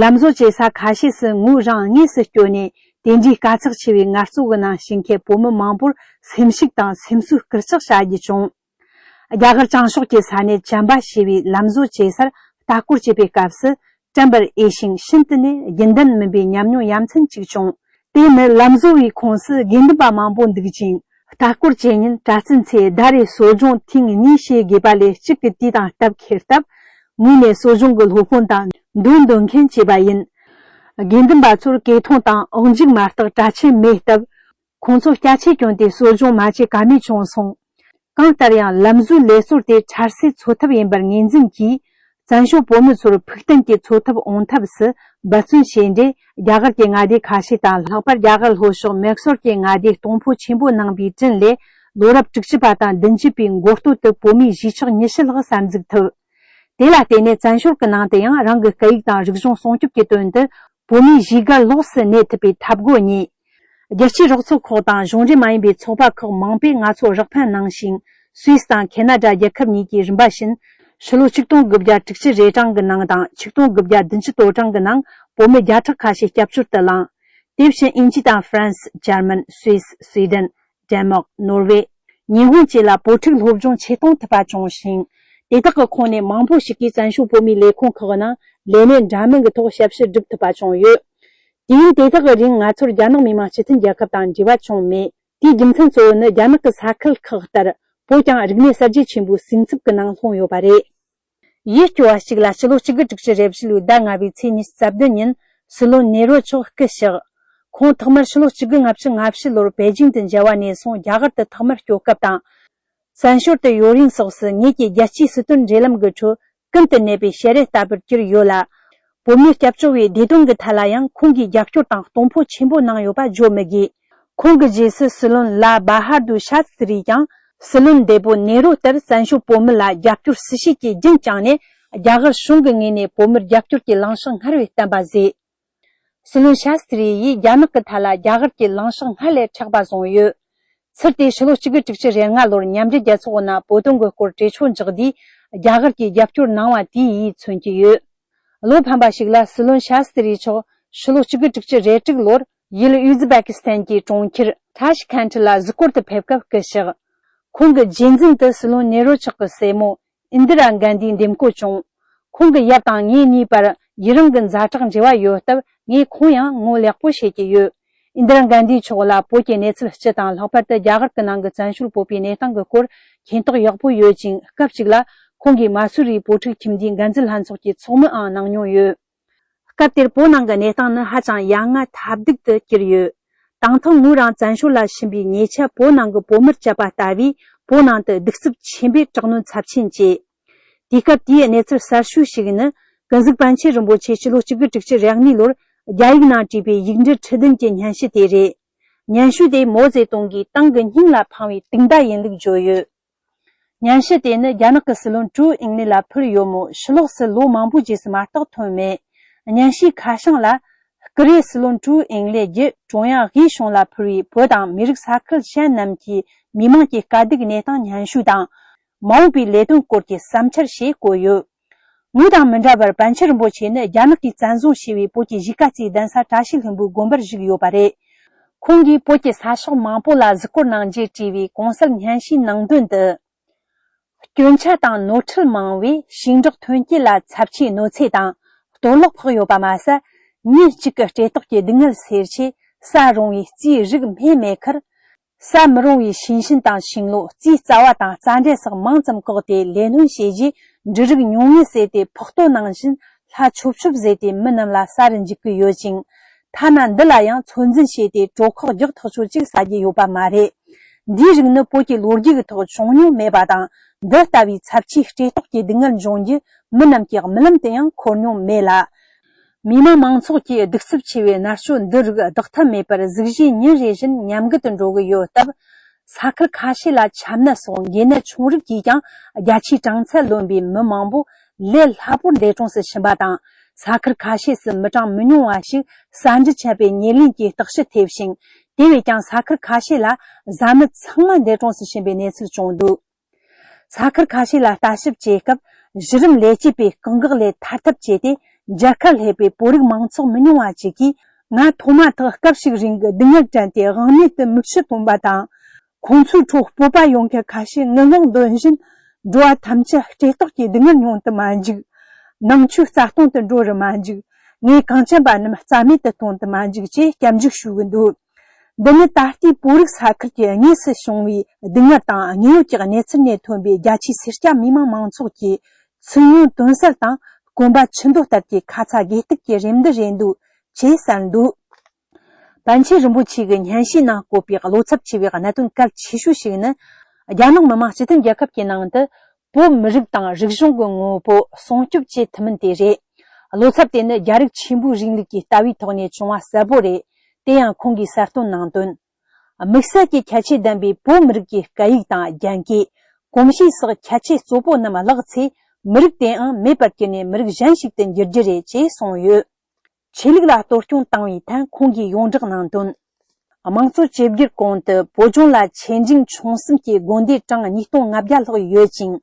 ལམ་བཟོ་བྱེད་ས་ཁ་ཤས་སུ་ངོས་རང་དངོས་སུ་བསྐྱོད་ནས། དེ་འདྲའི་དཀའ་ཚེགས་ཆེ་བའི་ངལ་རྩོལ་གྱི་ནང་ཞུགས་མཁན་བོད་མི་མང་པོར་སེམས་ཤུགས་དང་སེམས་གསོའི་སྐུལ་ལྕག་བྱ་རྒྱུ་བྱུང་། རྒྱ་གར་བྱང་ཕྱོགས་ཀྱི་ས་གནས་ཅམ་པ་ཞེས་པའི་ལམ་བཟོ་བྱེད་སར་ལྟ་སྐོར་བྱེད་པའི་སྐབས་སུ། དྲན་པར་འོས་ཤིང་ཤིན་ཏུ་ནས་རྒྱུན་ལྡན་མིན་པའི་ཉམས་མྱོང་ཡ་མཚན་ཅིག་བྱུང་། དེ་ནི་ལམ་བཟོ་བའི་ཁོངས་སུ་དགེ་འདུན་པ་མང་པོ་འདུག་ཅིང་། ལྟ་སྐོར་བྱེད་ཉིན་གྲྭ་བཙུན་ཚོས་ཟླ་རེར་གསོ་སྦྱོང་ཐེངས་གཉིས་བྱེད་དགོས་པ་ལས། གཅིག་གི་དུས་དང་སྟབས་འཁེལ་སྟབས། ངོས་ནས་གསོ་སྦྱོང་གི་སློབ་དཔོན་དང་འདོན་འདོན་མཁན་བྱས་པ་ཡིན། དགེ་འདུན་པ་ཚོར་སྐད་གཏོང་དང་དབུགས་འཇུག་མ་གཏོགས་གྲྭ་ཆས་མེད་སྟབས། ཁོང་ཚོ་སྐྱ་ཆས་གྱོན་ཏེ་གསོ་སྦྱོང་མ་བྱེད་ཀ་མེད་བྱུང་སོང་། གང་ལྟར་ཡང་། ལམ་བཟོའི་ལས་སྲོལ་དེ་འཕྲལ་སེལ་འཚོལ་ཐབས་ཡིན་པར་ངོས་འཛིན་གྱིས། བཙན་བྱོལ་བོད་མི་ཚོར་ཕུགས་བརྟན་གྱི་འཚོ་ཐབས་འོང་ཐབས་སུ་འབད་བརྩོན་བྱས་འབྲས། རྒྱ་གར་གྱི་མངའ་སྡེ་ཁ་ཤས་དང་། ལྷག་པར་རྒྱ་གར་ལྷོ་ཕྱོགས་མེག་སོར་གྱི་མངའ་སྡེས་གཏོང་ཕོད་ཆེན་པོ་གནང་བའི་དྲིན་ལས། ལོ་རབས་དྲུག་ཅུ་པ་དང་བདུན་ཅུ་པའི་འགོ་སྟོད་དུ་བོད་མིའི་གཞིས་ཆགས་ཉི་ཤུ་ལྷག་གསར་འཛུགས་ཐུབ། དེ་ལ་བརྟེན་ནས། བཙན་བྱོལ་གྱི་ནང་དུ་ཡང་རང་གི་སྐད་ཡིག་དང་རིག་གཞུང་སྲུང་སྐྱོབ་ཀྱི་དོན་དུ། བོད་མིའི་གཞིས་སྒར་ལོགས་སུ་གནས་ཐུབ་པའི་ཐབས་བཀོད་རྙེད། རྒྱལ་སྤྱིའི་རོགས་ཚོགས་ཁག་དང་གཞུང་འབྲེལ་མ་ཡིན་པའི་ཚོགས་པ་ཁག་མང་པོས་ང་ཚོར་རོགས་ཕན་གནང་ཞིང་། སུད་སི་དང་ཁེ་ན་ཌ་རྒྱལ་ཁབ་གཉིས་ཀྱིས་རིམ་པ་བཞིན་ཕྱི་ལོ་ཆིག་སྟོང་དགུ་བརྒྱ་དྲུག་ཅུ་རེ་གྲངས་ཀྱི་ནང་དང་ཆིག་སྟོང་དགུ་བརྒྱ་བདུན་ཅུ་དོན་གྲངས་ཀྱི་ནང་བོད་མི་བརྒྱ་ཕྲག་ཁ་ཤས་སྐྱབས་བཅོལ་དུ་བླངས། དེ་བཞིན་དབྱིན་ཇི་དང་ཧྥ་རན་སི། འཇར་མན། སུད་སི། སུའེ་ཌེན། ཌེན་མག་ནོར་ཝེ། ཉི་ཧོང་བཅས་ལ་བོད་ཕྲུག་སློབ་སྦྱོང་ཆེད་གཏོང་ཐུབ་པ་བྱུང་ཞིང་། དེ་དག་གི་ཁོངས་ནས་མང་པོ་ཞིག་གིས་བཙན་བྱོལ་བོད་མིའི་ལས་ཁུངས་ཁག་ནང་ལས་གནས་འདྲ་མིན་གྱི་ཐོག་ཞབས་ཞུ་སྒྲུབ་ཐུབ་པ་བྱུང་ཡོད། དུས་ཡུན་དེ་དག་གི་རིང་ང་ཚོར་རྒྱ་ནག་མི་དམངས་སྤྱི་མཐུན་རྒྱལ་ཁབ་དང་འབྲེལ་བ་བྱུང་མེད། དེའི་རྒྱུ་མཚན་གཙོ་བོ་ནི་རྒྱ་ནག་གི་ས་ཁུལ་ཁག་ལྟར་བོད་ཀྱང་རིག་གནས་གསར་བརྗེ་ཆེན་པོའི་གཟིགས་ཚབ་ཀྱི་ནང་ལྷུང་ཡོད་པ་རེད། ཡུལ་སྐྱོ་བ་ཞིག་ལ་ཕྱི་ལོ་གཅིག་དགུ་དྲུག་ཅུ་རེ་བཞི་ལོའི་ཟླ་ལྔ་པའི་ཚེས་ཉི་ཤུ་རྩ་བདུན་ཉིན་སྲིད་བློན་ནེ་རོ་མཆོག་སྐུ་གཤེགས། ཁོང་ཐོག་མར་ཕྱི་ལོ་གཅིག་དགུ་ལྔ་བཅུ་ང་བཞི་ལོར་པེ་ཅིང་དུ་མཇལ་བ་ནས་བཟུང་རྒྱ་གར་དུ་ཐོག་མར་སྐྱོད་སྐབས་དང་། བཙན་བྱོལ་དུ་ཡོད་རིང་སོགས་སུ་ངེད་ཀྱི་རྒྱལ་སྤྱིའི་སྲིད་དོན་འབྲེལ་ལམ་གྱི་ཁྲོད་ཀུན་ཏུ་གནས་པའི་ཞལ་རས་ལྟ་བུར་གྱུར་ཡོད་ལ། བོད་མིའི་སྐྱབས་བཅོལ་བའི་བདེ་དོན་གྱི་ཐད་ལ་ཡང་ཁོང་གིས་རྒྱབ་སྐྱོར་དང་གཏོང་ཕོད་ཆེན་པོ་གནང་ཡོད་པ་བརྗོད་མི་དགོས། ཁོང་གི་རྗེས་སུ་སྲིད་བློན་ལ་བྷ་ཧར་དུ་ཤཱ་སི་ཏི་རི་ཡིས་ཀྱང་སྲིད་བློན་འདས་པོ་ནེ་རུ་ལྟར་བཙན་བྱོལ་བོད་མི་ལ་རྒྱབ་སྐྱོར་སྲིད་བྱུས་ཀྱི་རྒྱུན་བསྐྱངས་ནས། རྒྱ་གར་གཞུང་གི་ངོས་ནས་བོད་མིར་རྒྱབ་སྐྱོར་གྱི་ལངས་ཕྱོགས་སྔར་བས་བརྟན་པ་བཟོས། སྲིད་བློན་ཤཱ་སི་ཏི་རི་ཡིས་རྒྱ་ནག་གི་ཐད་ལ་རྒྱ་གར་གྱི་ལངས་ཕྱོགས་སྔར་ལས་མཁྲེགས་པ་བཟུང་ཡོད། ཚུལ་དེ་ཕྱི་ལོ་གཅིག་དགུ་དྲུག་ཅུ་རེ་ལྔ་ལོར་མཉམ་འབྲེལ་རྒྱལ་ཚོགས་ནང་བོད་དོན་གྱི་སྐོར་གྲོས་ཆོད་འཇོག་དུས་རྒྱ་གར་གྱིས་རྒྱབ་སྐྱོར་གནང་བ་དེ་ཡིས་མཚོན་གྱི་ཡོད། བློ་ཕམ་པ་ཞིག་ལ་སྲིད་བློན་ཤཱ་སི་ཏི་རི་མཆོག་ཕྱི་ལོ་གཅིག་དགུ་དྲུག་ཅུ་རེ་དྲུག་ལོར་ཡུལ་ཨུ་ཛི་བེ་ཀི་སི་ཐན་གྱི་གྲོང་ཁྱེར་ཐཱ་ཤི་ཁན་ཊི་ལ་གཟིགས་སྐོར་དུ་ཕེབས་སྐབས་སྐུ་གཤེགས། ཁོང་གི་རྗེས་འཛིན་དུ་སྲིད་བློན་ནེ་རོ་མཆོག་གི་སྲས་མོ་ཨིན་དི་ར་གན་དྷིའི་འདེམས་བསྐོ་བྱུང་། ཁོང་གི་ཡབ་དང་ངེད་གཉིས་བར་ཡུན་རིང་གི་ཛ་དྲག་འབྲེལ་བ་ཡོད་སྟབས། ངས་ཁོང་ཡང་ངོ་ལེགས་པོ་ཤེས་ཀྱི་ཡོད། ཨིན་དི་ར་གན་དྷི་མཆོག་ལ་བོད་ཀྱི་གནས་ཚུལ་སྤྱི་དང་། ལྷག་པར་དུ་རྒྱ་གར་གྱི་ནང་གི་བཙན་བྱོལ་བོད་པའི་གནས་སྟངས་ཀྱི་སྐོར་མཁྱེན་རྟོགས་ཡག་པོ་ཡོད་ཅིང་། སྐབས་ཤིག་ལ་ཁོང་གིས་མ་སུ་རིའི་བོད་ཕྲུག་ཁྱིམ་སྡེའི་འགན་འཛིན་ལྷན་ཚོགས་ཀྱི་ཚོགས་མིའང་གནང་མྱོང་ཡོད། སྐབས་དེར་བོད་ནང་གི་གནས་སྟངས་ནི་ཧ་ཅང་ཡ་ང་ཐབས་སྡུག་ཏུ་གྱུར་ཡོད། དང་ཐོག་ངོས་རང་བཙན་བྱོལ་ལ་ཕྱིན་པའི་ཉེ་ཆར་བོད་ནང་གི་བོད་མིར་བཅར་བ་ལྟ་བུས་བོད་ནང་དུ་གདུག་རྩུབ་ཆེན་པོས་དྲག་གནོན་ཚབས་ཆེན་བྱས། དུས་སྐབས་དེའི་གནས་ཚུལ་གསར་ཤོས་ཤིག་ནི། ཀུན་གཟིགས་པཎ་ཆེན་རིན་པོ་ཆེ་ཕྱི་ལོ་གཅིག་དགུ་དྲུག་ཅུ་རེ་གཉིས་ལོར་རྒྱ་ཡིག་ནང་བྲིས་པའི་ཡིག་འབྲུ་ཁྲི་བདུན་གྱི་སྙན་ཞུ་དེ་རེད། སྙན་ཞུ་དེ་མའོ་ཙེ་ཏུང་གིས་ཏང་གི་སྙིང་ལ་འཕངས་པའི་དུག་མདའ་ཡིན་ལུགས་བརྗོད་ཡོད། སྙན་ཞུ་དེ་ནི་རྒྱ་ནག་གི་སྲིད་བློན་ཀྲུའུ་ཨིང་ལེ་ལ་ཕུལ་ཡོད་མོད། ཕྱི་ལོགས་སུ་ལོ་མང་པོའི་རྗེས་སུ་མ་གཏོགས་ཐོན་མེད། སྙན་ཞུའི་ཁ་བྱང་ལ། བསྐུར་བའི་སྲིད་བློན་ཀྲུའུ་ཨིང་ལེ་བརྒྱུད་ཀྲུང་དབྱང་དབུས་གཞུང་ལ་ཕུལ་བའི་བོད་དང་མི་རིགས་ས་ཁུལ་གཞན་རྣམས་ཀྱི་མི་དམངས་ཀྱི་དཀའ་སྡུག་གནས་སྟངས་སྙན་ཞུ་དང་། མ་འོངས་པའི་ལས་དོན་སྐོར་གྱི་བསམ་འཆར་ཞེས་བཀོད་ཡོད། ངོས་དང་མི་འདྲ་བར་པཎ་ཆེན་རིན་པོ་ཆེ་ནི་རྒྱ་ནག་གིས་བཙན་བཟུང་བྱས་པའི་བོད་ཀྱི་གཞིས་ཀ་རྩེའི་གདན་ས་བཀྲ་ཤིས་ལྷུན་པོའི་དགོན་པར་བཞུགས་ཡོད་པ་རེད། ཁོང་གིས་བོད་ཀྱི་ས་ཕྱོགས་མང་པོ་ལ་གཟིགས་སྐོར་གནང་རྗེས་བྲིས་པའི་གོང་གསལ་སྙན་ཞུའི་ནང་དོན་དུ། སྐྱོན་ཆ་དང་ནོར་འཁྲུལ་མང་བས་ཞིང་འབྲོག་ཐོན་སྐྱེད་ལ་ཚབས་ཆེའི་གནོད་འཚེ་དང་གཏོར་བརླག་ཕོག་ཡོད་པ་མ་ཟད། ཉིན་གཅིག་གི་སྐྱེ་སྟོབས་ཀྱི་སྡུག་བསྔལ་སེལ་ཆེད་ས་རུང་བའི་རྩིའི་རིགས་སྨས་མེད་ཁར། ས་མི་རུང་བའི་ཤིང་ཤུན་དང་ཤིང་ལོ། རྩིའི་རྩ་བ་དང་རྩྭ་འབྲས་སོགས་མང་ཙམ་བཀག་སྟེ་ལས་སྣོན་བྱས་རྗེས། འབྲུ་རིགས་ཉུང་ངུ་བསྲེས་ཏེ་ཕོག་ལྟོ་ནང་བཞིན་ལྷ་མཆོད་མཆོད་བཟོས་ཏེ་མི་རྣམས་ལ་ཟ་རུ་འཇུག་གི་ཡོད་ཅིང་། ཐ་ན་འདི་ལ་ཡང་ཚོད་འཛིན་བྱས་ཏེ་གྲོད་ཁོག་རྒྱགས་ཐག་ཆོད་ཅིག་ཟ་རྒྱུ་ཡོད་པ་མ་རེད། འདིའི་རིགས་ནི་བོད་ཀྱི་ལོ་རྒྱུས་ཀྱི་ཐོག་བྱུང་མྱོང་མེད་པ་དང་། འདི་ལྟ་བུའི་ཚབས་ཆེའི་སྐྱེ་སྟོབས་ཀྱི་སྡུག་བསྔལ་འབྱུང་རྒྱུ་མི་རྣམས་ཀྱིས་རྨི་ལམ་དུ་ཡང་འཁོར་མྱོང་མེད་ལ། མི་དམངས་མང་ཚོགས་ཀྱིས་གདུག་རྩུབ་ཆེ་བའི་མནར་གཅོད་འདི་རིགས་ལྡོག་ཐབས་མེད་པར་གཟུགས་གཞི་ཉིན་རེ་བཞིན་ཉམས་རྒུད་དུ་འགྲོ་གི་ཡོད་སྟབས། ས་ཁུལ་ཁ་ཤས་ལ་ཆམ་ནད་སོགས་འགོས་ནད་ཆུང་རིགས་ཀྱིས་ཀྱང་རྒྱ་ཆེའི་གྲངས་ཚད་ལོན་པའི་མི་མང་པོ་ལས་སླ་པོར་འདས་གྲོངས་སུ་ཕྱིན་པ་དང་། ས་ཁུལ་ཁ་ཤས་སུ་མི་གྲངས་མི་ཉུང་བ་ཞིག་ཟ་འབྲུ་ཆད་པའི་ཉེར་ལེན་གྱི་བརྟག་ཞིབ་ཐེབས་ཤིང་། དེ་བས་ཀྱང་ས་ཁུལ་ཁ་ཤས་ལ་བཟའ་མི་ཚང་མ་འདས་གྲོངས་སུ་ཕྱིན་པའི་གནས་ཚུལ་བྱུང་འདུག་ས་ཁུལ་ཁ་ཤས་ལ་ལྟ་ཞིབ་བྱེད་སྐབས། གཞི་རིམ་ལས་བྱེད་པའི་སྐུ་འགག་ལས་ཐར་ཐབས་བྱས་ཏེ། མཇལ་ཁ་སླེབས་པའི་བོད་རིགས་མང་ཚོགས་མི་ཉུང་བ་ཅིག་གིས། ང་ཐོག་མ་ཐག་སྐབས་ཤིག་རིང་གི་སྡུག་བསྔལ་དྲན་ཏེ་དབང་མེད་དུ་མིག་ཆུ་འཐོན་པ་དང་། ཁོང་ཚོའི་འཕྲོ་སྤོབས་པ་ཡོད་མཁན་ཁ་ཤས་ངུ་ངག་འདོན་བཞིན། འགྲོ་བ་ཐམས་ཅད་སྐྱེ་སྟོབས་ཀྱི་སྡུག་བསྔལ་མྱོང་དུ་མ་འཇུག །ནང་ཆོས་རྩ་སྟོང་དུ་འགྲོ་རུ་མ་འཇུག །ངས་གངས་ཅན་པ་རྣམས་རྩ་མེད་དུ་གཏོང་དུ་མ་འཇུག་ཅེས་སྐྱབས་འཇུག་ཞུ་གི་འདུག །འདི་ནི་ད་ལྟའི་བོད་རིགས་ས་ཁུལ་གྱི་དངོས་སུ་བྱུང་བའི་སྡུག་བསྔལ་དང་དངོས་ཡོད་ཀྱི་གནས་ཚུལ་ནས་ཐོན་པའི་རྒྱ་ཆེའི་སེར་སྐྱ་མི་མང་མང་ཚོགས་ཀྱི་ཚིག་ཉུང་དོན་གསལ་དང་། སྐོམ་པ་ཆུ་འདོད་ལྟར་གྱི་ཁ་ཚ་དགོས་གཏུགས་ཀྱི་རེ་འདུན་རེད་འདུག་ཅེས་གསལ་འདུག །པཎ་ཆེན་རིན་པོ་ཆེ་གི་སྙན་ཞུའི་ནང་བཀོད་པའི་བློ་འཚབ་ཆེ་བའི་གནད་དོན་གལ་ཆེ་ཤོས་ཤིག་ནི། རྒྱ་ནག་མི་དམངས་སྤྱི་མཐུན་རྒྱལ་ཁབ་ཀྱི་ནང་དུ་བོད་མི་རིགས་དང་རིག་གཞུང་གི་ངོ་བོ་སྲུང་སྐྱོབ་བྱེད་ཐུབ་མིན་དེ་རེད། བློ་འཚབ་དེ་ནི་རྒྱ་རིགས་ཆེན་པོའི་རིང་ལུགས་ཀྱི་ལྟ་བའི་ཐོག་ནས་བྱུང་བ་གསལ་པོ་རེད། དེ་ཡང་ཁོང་གིས་གསལ་སྟོན་གནང་དོན། དམིགས་བསལ་གྱི་ཁྱད་ཆོས་ལྡན་པའི་བོད་མི་རིགས་ཀྱི་སྐད་ཡིག་དང་རྒྱན་གོས། གོམས་གཤིས་སོགས་ཁྱད་ཆོས་གཙོ་བོ་རྣམས་བརླག་ཚེ། མི་རིགས་དེའང་མེད་པར་གྱུར་ནས་མི་རིགས་གཞན་ཞིག་ཏུ་འགྱུར་རྒྱུ་རེད་ཅེས་གསུངས་ཡོད། ཆོས་ལུགས་ལ་གཏོར་སྐྱོན་བཏང་བའི་ཐད་ཁོང་གིས་ཡོངས་བསྒྲགས་གནང་དོན། དམངས་གཙོ་བཅོས་བསྒྱུར་གོང་དུ་བོད་ལྗོངས་ལ་ཆེ་འབྲིང་ཆུང་གསུམ་གྱི་དགོན་སྡེ་གྲངས་ཉིས་སྟོང་ལྔ་བརྒྱ་ལྷག་ཡོད་ཅིང་།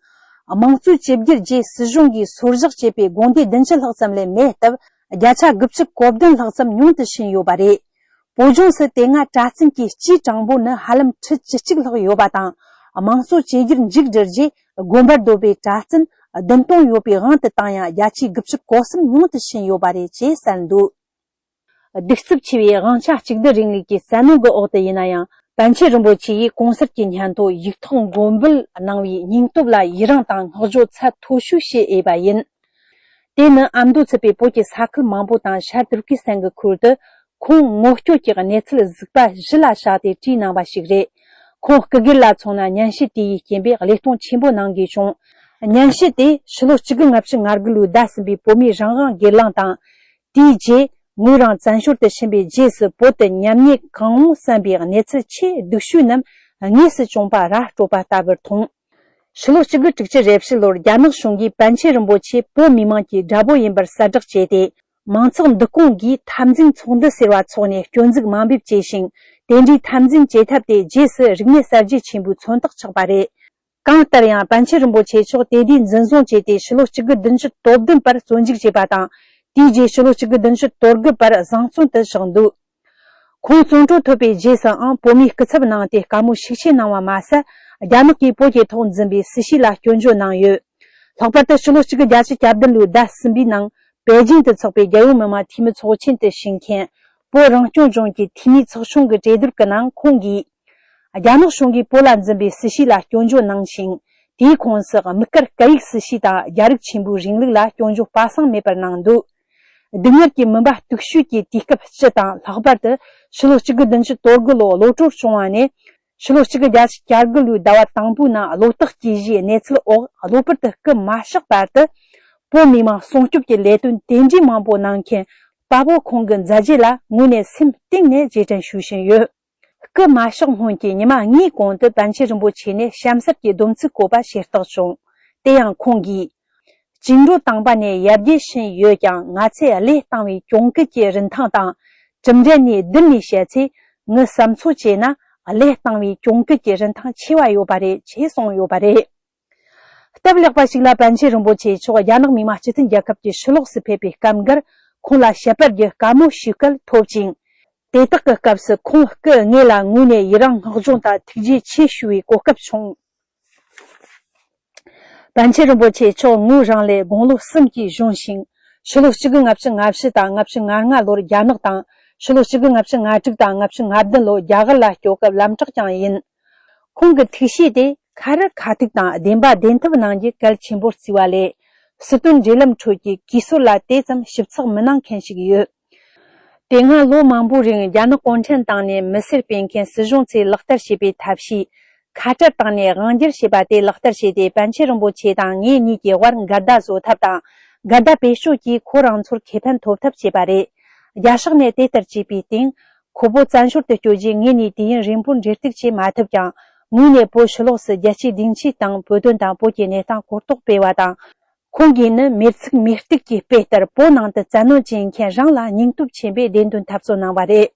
དམངས་གཙོ་བཅོས་བསྒྱུར་རྗེས་སྲིད་གཞུང་གིས་སོར་བཞག་བྱས་པའི་དགོན་སྡེ་བདུན་ཅུ་ལྷག་ཙམ་ལས་མེད་སྟབས། བརྒྱ་ཆ་དགུ་བཅུ་གོ་བདུན་ལྷག་ཙམ་ཉུང་དུ་ཕྱིན་ཡོད་པ་རེད། བོད་ལྗོངས་སུ་དེ་སྔ་གྲྭ་བཙུན་གྱི་སྤྱིའི་གྲངས་འབོར་ནི་ཧ་ལམ་ཁྲི་བཅུ་གཅིག་ལྷག་ཡོད་པ་དང་། དམངས་གཙོ་བཅོས་བསྒྱུར་མཇུག་བསྒྲིལ་རྗེས་དགོན་པར་སྡོད་པའི་གྲྭ་བཙུན་བདུན་སྟོང་ཡོད་པའི་དབང་དུ་བཏང་ཡང་། བརྒྱ་ཆ་དགུ་བཅུ་གོ་གསུམ་ཉུང་དུ་ཕྱིན་ཡོད་པ་རེད་ཅེས་གསལ་འདུག། གདུག་རྩུབ་ཆེ་བའི་དབང་ཆ་གཅིག་སྡུད་རིང་ལུགས་ཀྱི་བཙན་གནོན་གྱི་འོག་ཏུ་ཡིན་ན་ཡང་། པཎ་ཆེན་རིན་པོ་ཆེ་ཡིས་གོང་གསལ་གྱི་སྙན་ཐོ་ཡིག་ཐོག་མགོན་འབུལ་གནང་བའི་སྙིང་སྟོབས་ལ་ཡི་རང་དང་བསྔགས་བརྗོད་ཚད་མཐོ་ཤོས་བྱེད་འོས་པ་ཡིན། དེ་ནི་ཨ་མདོ་ཚུད་པའི་བོད་ཀྱི་ས་ཁུལ་མང་པོ་དང་ཤར་ཏུར་ཀི་སི་ཐན་གྱི་ཁུལ་དུ་ཁོང་ངོ་སྐྱོད་ཀྱི་གནས་ཚུལ་གཟིགས་པ་གཞི་ལ་བཞག་སྟེ་བྲིས་གནང་བ་ཞིག་རེད། ཁོང་སྐུ་སྒེར་ལ་མཚོན་ན། སྙན་ཞུ་དེ་ཡིས་རྐྱེན་པས་བློས་གཏོང་ཆེན་པོ་གནང་དགོས་བྱུང་། སྙན་ཞུ་དེ་ཕྱི་ལོ་གཅིག་དགུ་ལྔ་བཅུ་ང་དགུ་ལོའི་ཟླ་གསུམ་པའི་བོད་མིའི་རང་དབང་སྒེར་ལངས་དང་། དེའི་རྗེས་ངོས་རང་བཙན་བྱོལ་དུ་ཕྱིན་པའི་རྗེས་སུ། བོད་དུ་ཉམས་ཉེས་གང་མང་བསམ་པའི་གནས་ཚུལ་ཆེས་སྡུག་ཤོས་རྣམས་དངོས་སུ་བྱུང་པ་ར་སྤྲོད་པ་ལྟ་བུར་མཐོང་། ཕྱི་ལོ་གཅིག་དགུ་དྲུག་ཅུ་རེ་བཞི་ལོར་རྒྱ་ནག་གཞུང་གིས་པཎ་ཆེན་རིན་པོ་ཆེ་བོད་མི་མང་གི་དགྲ་བོ་ཡིན་པར་གསལ་བསྒྲགས་བྱས་ཏེ། མང་ཚོགས་འདུ་སྐོང་གིས་འཐབ་འཛིང་ཚོགས་འདུ་ཟེར་བ་འཚོགས་ནས་སྐྱོན་འཛུགས་དམའ་འབེབས་བྱས་ཤིང་། དེ་འདྲའི་འཐབ་འཛིང་བྱེད་ཐབས་དེ་རྗེས་སུ་རིག་གནས་གསར་བརྗེ་ཆེན་པོའི་མཚོན་རྟགས་ཆགས་པ་རེད། གང་ལྟར་ཡང་། པཎ་ཆེན་རིན་པོ་ཆེ་མཆོག་དེ་དུས་འཛིན་བཟུང་བྱས་ཏེ། ཕྱི་ལོ་གཅིག་དགུ་བདུན་ཅུ་དོན་བདུན་བར་བཙོན་འཇུག་བྱས་པ་དང་། དེའི་རྗེས་ཕྱི་ལོ་གཅིག་དགུ་བདུན་ཅུ་དོན་དགུ་བར་བཟང་བཙོན་དུ་བཞག་འདུག། ཁོང་བཙོན་གྲོལ་ཐོབ་པའི་རྗེས་སུའང་བོད་མིའི་སྐུ་ཚབ་གནང་སྟེ་བཀའ་མོལ་ཤུགས་ཆེ་གནང་བ་མ་ཟད། རྒྱ་ནག་གིས་བོད་ཀྱི་ཐོག་འཛིན་པའི་སྲིད་བྱུས་ལ་སྐྱོན་བརྗོད་གནང་ཡོད། ལྷག་པར་དུ་ཕྱི་ལོ་གཅིག་དགུ་བརྒྱད་ཅུ་གྱ་བདུན་ལོའི་ཟླ་གསུམ་པའི་ནང་པེ་ཅིང་དུ་འཚོགས་པའི་རྒྱལ་ཡོངས་མི་དམངས་འཐུས་མི་ཚོགས་ཆེན་དུ་ཞུགས་མཁན་བོད་རང་སྐྱོང་ལྗོངས་ཀྱི་འཐུས་མིའི་ཚོགས་ཆུང་གི་གྲོས་བསྡུར་གྱི་ནང་ཁོང་གིས། རྒྱ་ནག་གཞུང་གིས་བོད་ལ་འཛིན་པའི་སྲིད་བྱུས་ལ་སྐྱོན་བརྗོད་གནང་ཞིང་། དེའི་ཁོངས་སུ་དམིགས་བཀར་སྐད་ཡིག་སྲིད་བྱུས་དང་རྒྱལ་རིགས་ཆེན་པོའི་རིང་ལུགས་ལ་སྐྱོན་བརྗོད་སྤ་གསང་མེད་པར་གནང་འདུག། སྡུག་བསྔལ་གྱི་མུན་པ་གཏུག་ཤོས་ཀྱི་དུས་སྐབས་སྤྱི་དང་། ལྷག་པར་དུ་ཕྱི་ལོ་གཅིག་དགུ་བདུན་ཅུ་དོན་དགུ་ལོ་གློད་གྲོལ་བྱུང་བ་ནས། ཕྱི་ལོ་གཅིག་དགུ་བརྒྱད་ཅུ་གྱ་དགུ་ལོའི་ཟླ་བ་དང་པོའི་ནང་གློ་རྟགས་སྐྱེ་གཞིའི་གནས་ཚུལ་འོག་གློ་བུར་དུ་སྐུ་མ་གཤེགས་བར་དུ། བོད་མི་མང་སྲུང་སྐྱོབ་ཀྱི་ལས་དོན་དེ་འདྲའི་མང་པོ་གནང་མཁན་དཔའ་བོ་ཁོང་གི་མཛད་རྗེས་ལ་དངོས་གནས་སེམས་གཏིང་ནས་རྗེས་དྲན་ཞུ་བཞིན་ཡོད། སྐུ་མ་གཤེགས་སྔོན་གྱི་ཉི་མ་ལྔའི་གོང་དུ་པཎ་ཆེན་རིན་པོ་ཆེ་ནས་གཤམ་གསལ་གྱི་སྡོམ་ཚིག་བཀོད་པ་ཤེས་རྟོགས་བྱུང་། དེ་ཡང་ཁོང་གིས། བཅིངས་འགྲོལ་བཏང་པ་ནས་ཡར་རྒྱས་ཕྱིན་ཡོད་ཀྱང་། ང་ཚོས་གླས་བཏང་བའི་གྱོང་གུད་ཀྱི་རིན་ཐང་དང་། གྲུབ་འབྲས་ནས་བསྡུར་ནས་བཤད་ཚེ། ངའི་བསམ་ཚུལ་བྱས་ན། གླས་བཏང་བའི་གྱོང་གུད་ཀྱི་རིན་ཐང་ཆེ་བ་ཡོད་པ་རེད་ཅེས་གསུངས་ཡོད་པ་རེད། སྟབས་ལེགས་པ་ཞིག་ལ་པཎ་ཆེན་རིན་པོ་ཆེ་མཆོག་རྒྱ་ནག་མི་དམངས་སྤྱི་མཐུན་རྒྱལ་ཁབ་ཀྱི་ཕྱི་ལོགས་སུ་ཕེབས་པའི་སྐབས་འགར་ཁོང་ལ་བཤད་པར་གྱི་བཀའ་མོལ་ཞུས་སྐད་ཐོབ་ཅིང་། དེ་དག་གི་སྐབས་སུ་ཁོང་སྐུ་དངོས་ལ་དངོས་ནས་ཡི་རང་བསྔགས་བརྗོད་དང་ཐུགས་རྗེ་ཆེ་ཞུ་བའི་གོ་སྐབས་བྱུང་། པཎ་ཆེན་རིན་པོ་ཆེ་མཆོག་ངོས་རང་ལས་དགུང་ལོ་གསུམ་གྱིས་གཞོན་ཞིང་། ཕྱི་ལོ་གཅིག་དགུ་ལྔ་བཅུ་ང་བཞི་དང་ལྔ་བཅུ་ང་ལྔ་ལོར་རྒྱ་ནག་དང་། ཕྱི་ལོ་གཅིག་དགུ་ལྔ་བཅུ་ང་དྲུག་དང་ལྔ་བཅུ་ང་བདུན་ལོར་རྒྱ་གར་ལ་སྐྱོད་སྐབས་ལམ་གྲགས་ཀྱང་ཡིན། ཁོང་གི་ཐུགས་བཞེད་དེ་ཁ་རི་ཁ་ཐུག་དང་བདེན་པ་བདེན་ཐུབ་གནང་རྒྱུ་གལ་ཆེན་པོར་བརྩིས་པ་ལས། སྲིད་དོན་འབྲེལ་ལམ་ཁྲོད་ཀྱི་གུས་སྲོལ་ལ་དེ་ཙམ་ཞིབ་ཚགས་མི་གནང་མཁན་ཞིག་ཡོད། དེ་སྔ་ལོ་མང་པོའི་རིང་རྒྱ་ནག་གུང་ཁྲན་ཏང་ནས་མི་སེར་སྤེལ་མཁན་སྲིད་གཞུང་ཚོས་ལག་བསྟར་བྱས་པའི་ཐབས་ཤེས། ཁ་བྲལ་བཏང་ནས་དབང་སྒྱུར་བྱས་པ་དེ་ལག་བསྟར་བྱས་ཏེ། པཎ་ཆེན་རིན་པོ་ཆེ་དང་ངེད་གཉིས་ཀྱི་དབར་འགལ་ཟླ་བཟོ་ཐབས་དང་། འགལ་ཟླ་བེད་སྤྱོད་ཀྱིས་ཁོ་རང་ཚོར་ཁེ་ཕན་ཐོབ་ཐབས་བྱས་པ་རེད། རྒྱ་ཕྱོགས་ནས་དེ་ལྟར་བྱས་པའི་སྟེང་། ཁོ་བོ་བཙན་བྱོལ་དུ་བསྐྱོད་རྗེས་ངེད་གཉིས་དུས་ཡུན་རིང་པོར་འབྲེལ་གཏུག་བྱེད་མ་ཐུབ་ཀྱང་། ངོས་ནས་བོད་ཕྱི་ལོགས་སུ་རྒྱལ་སྤྱིའི་སྡིངས་ཆའི་སྟེང་བོད་དོན་དང་བོད་ཀྱི་གནས་སྟངས་གོ་རྟོགས་སྤེལ་བ་དང་། ཁོང་གིས་ནི་མེར་ཚིག་མེར་གཏུག་གི་དཔེ་ལྟར་བོད་ནང་དུ་བཙན་གནོན་བྱེད་མཁན་རང་ལ་སྙིང་སྟོབས་ཆེན་པོས་བདེན་དོན་འཐབ་རྩོད་གནང་བ་རེད།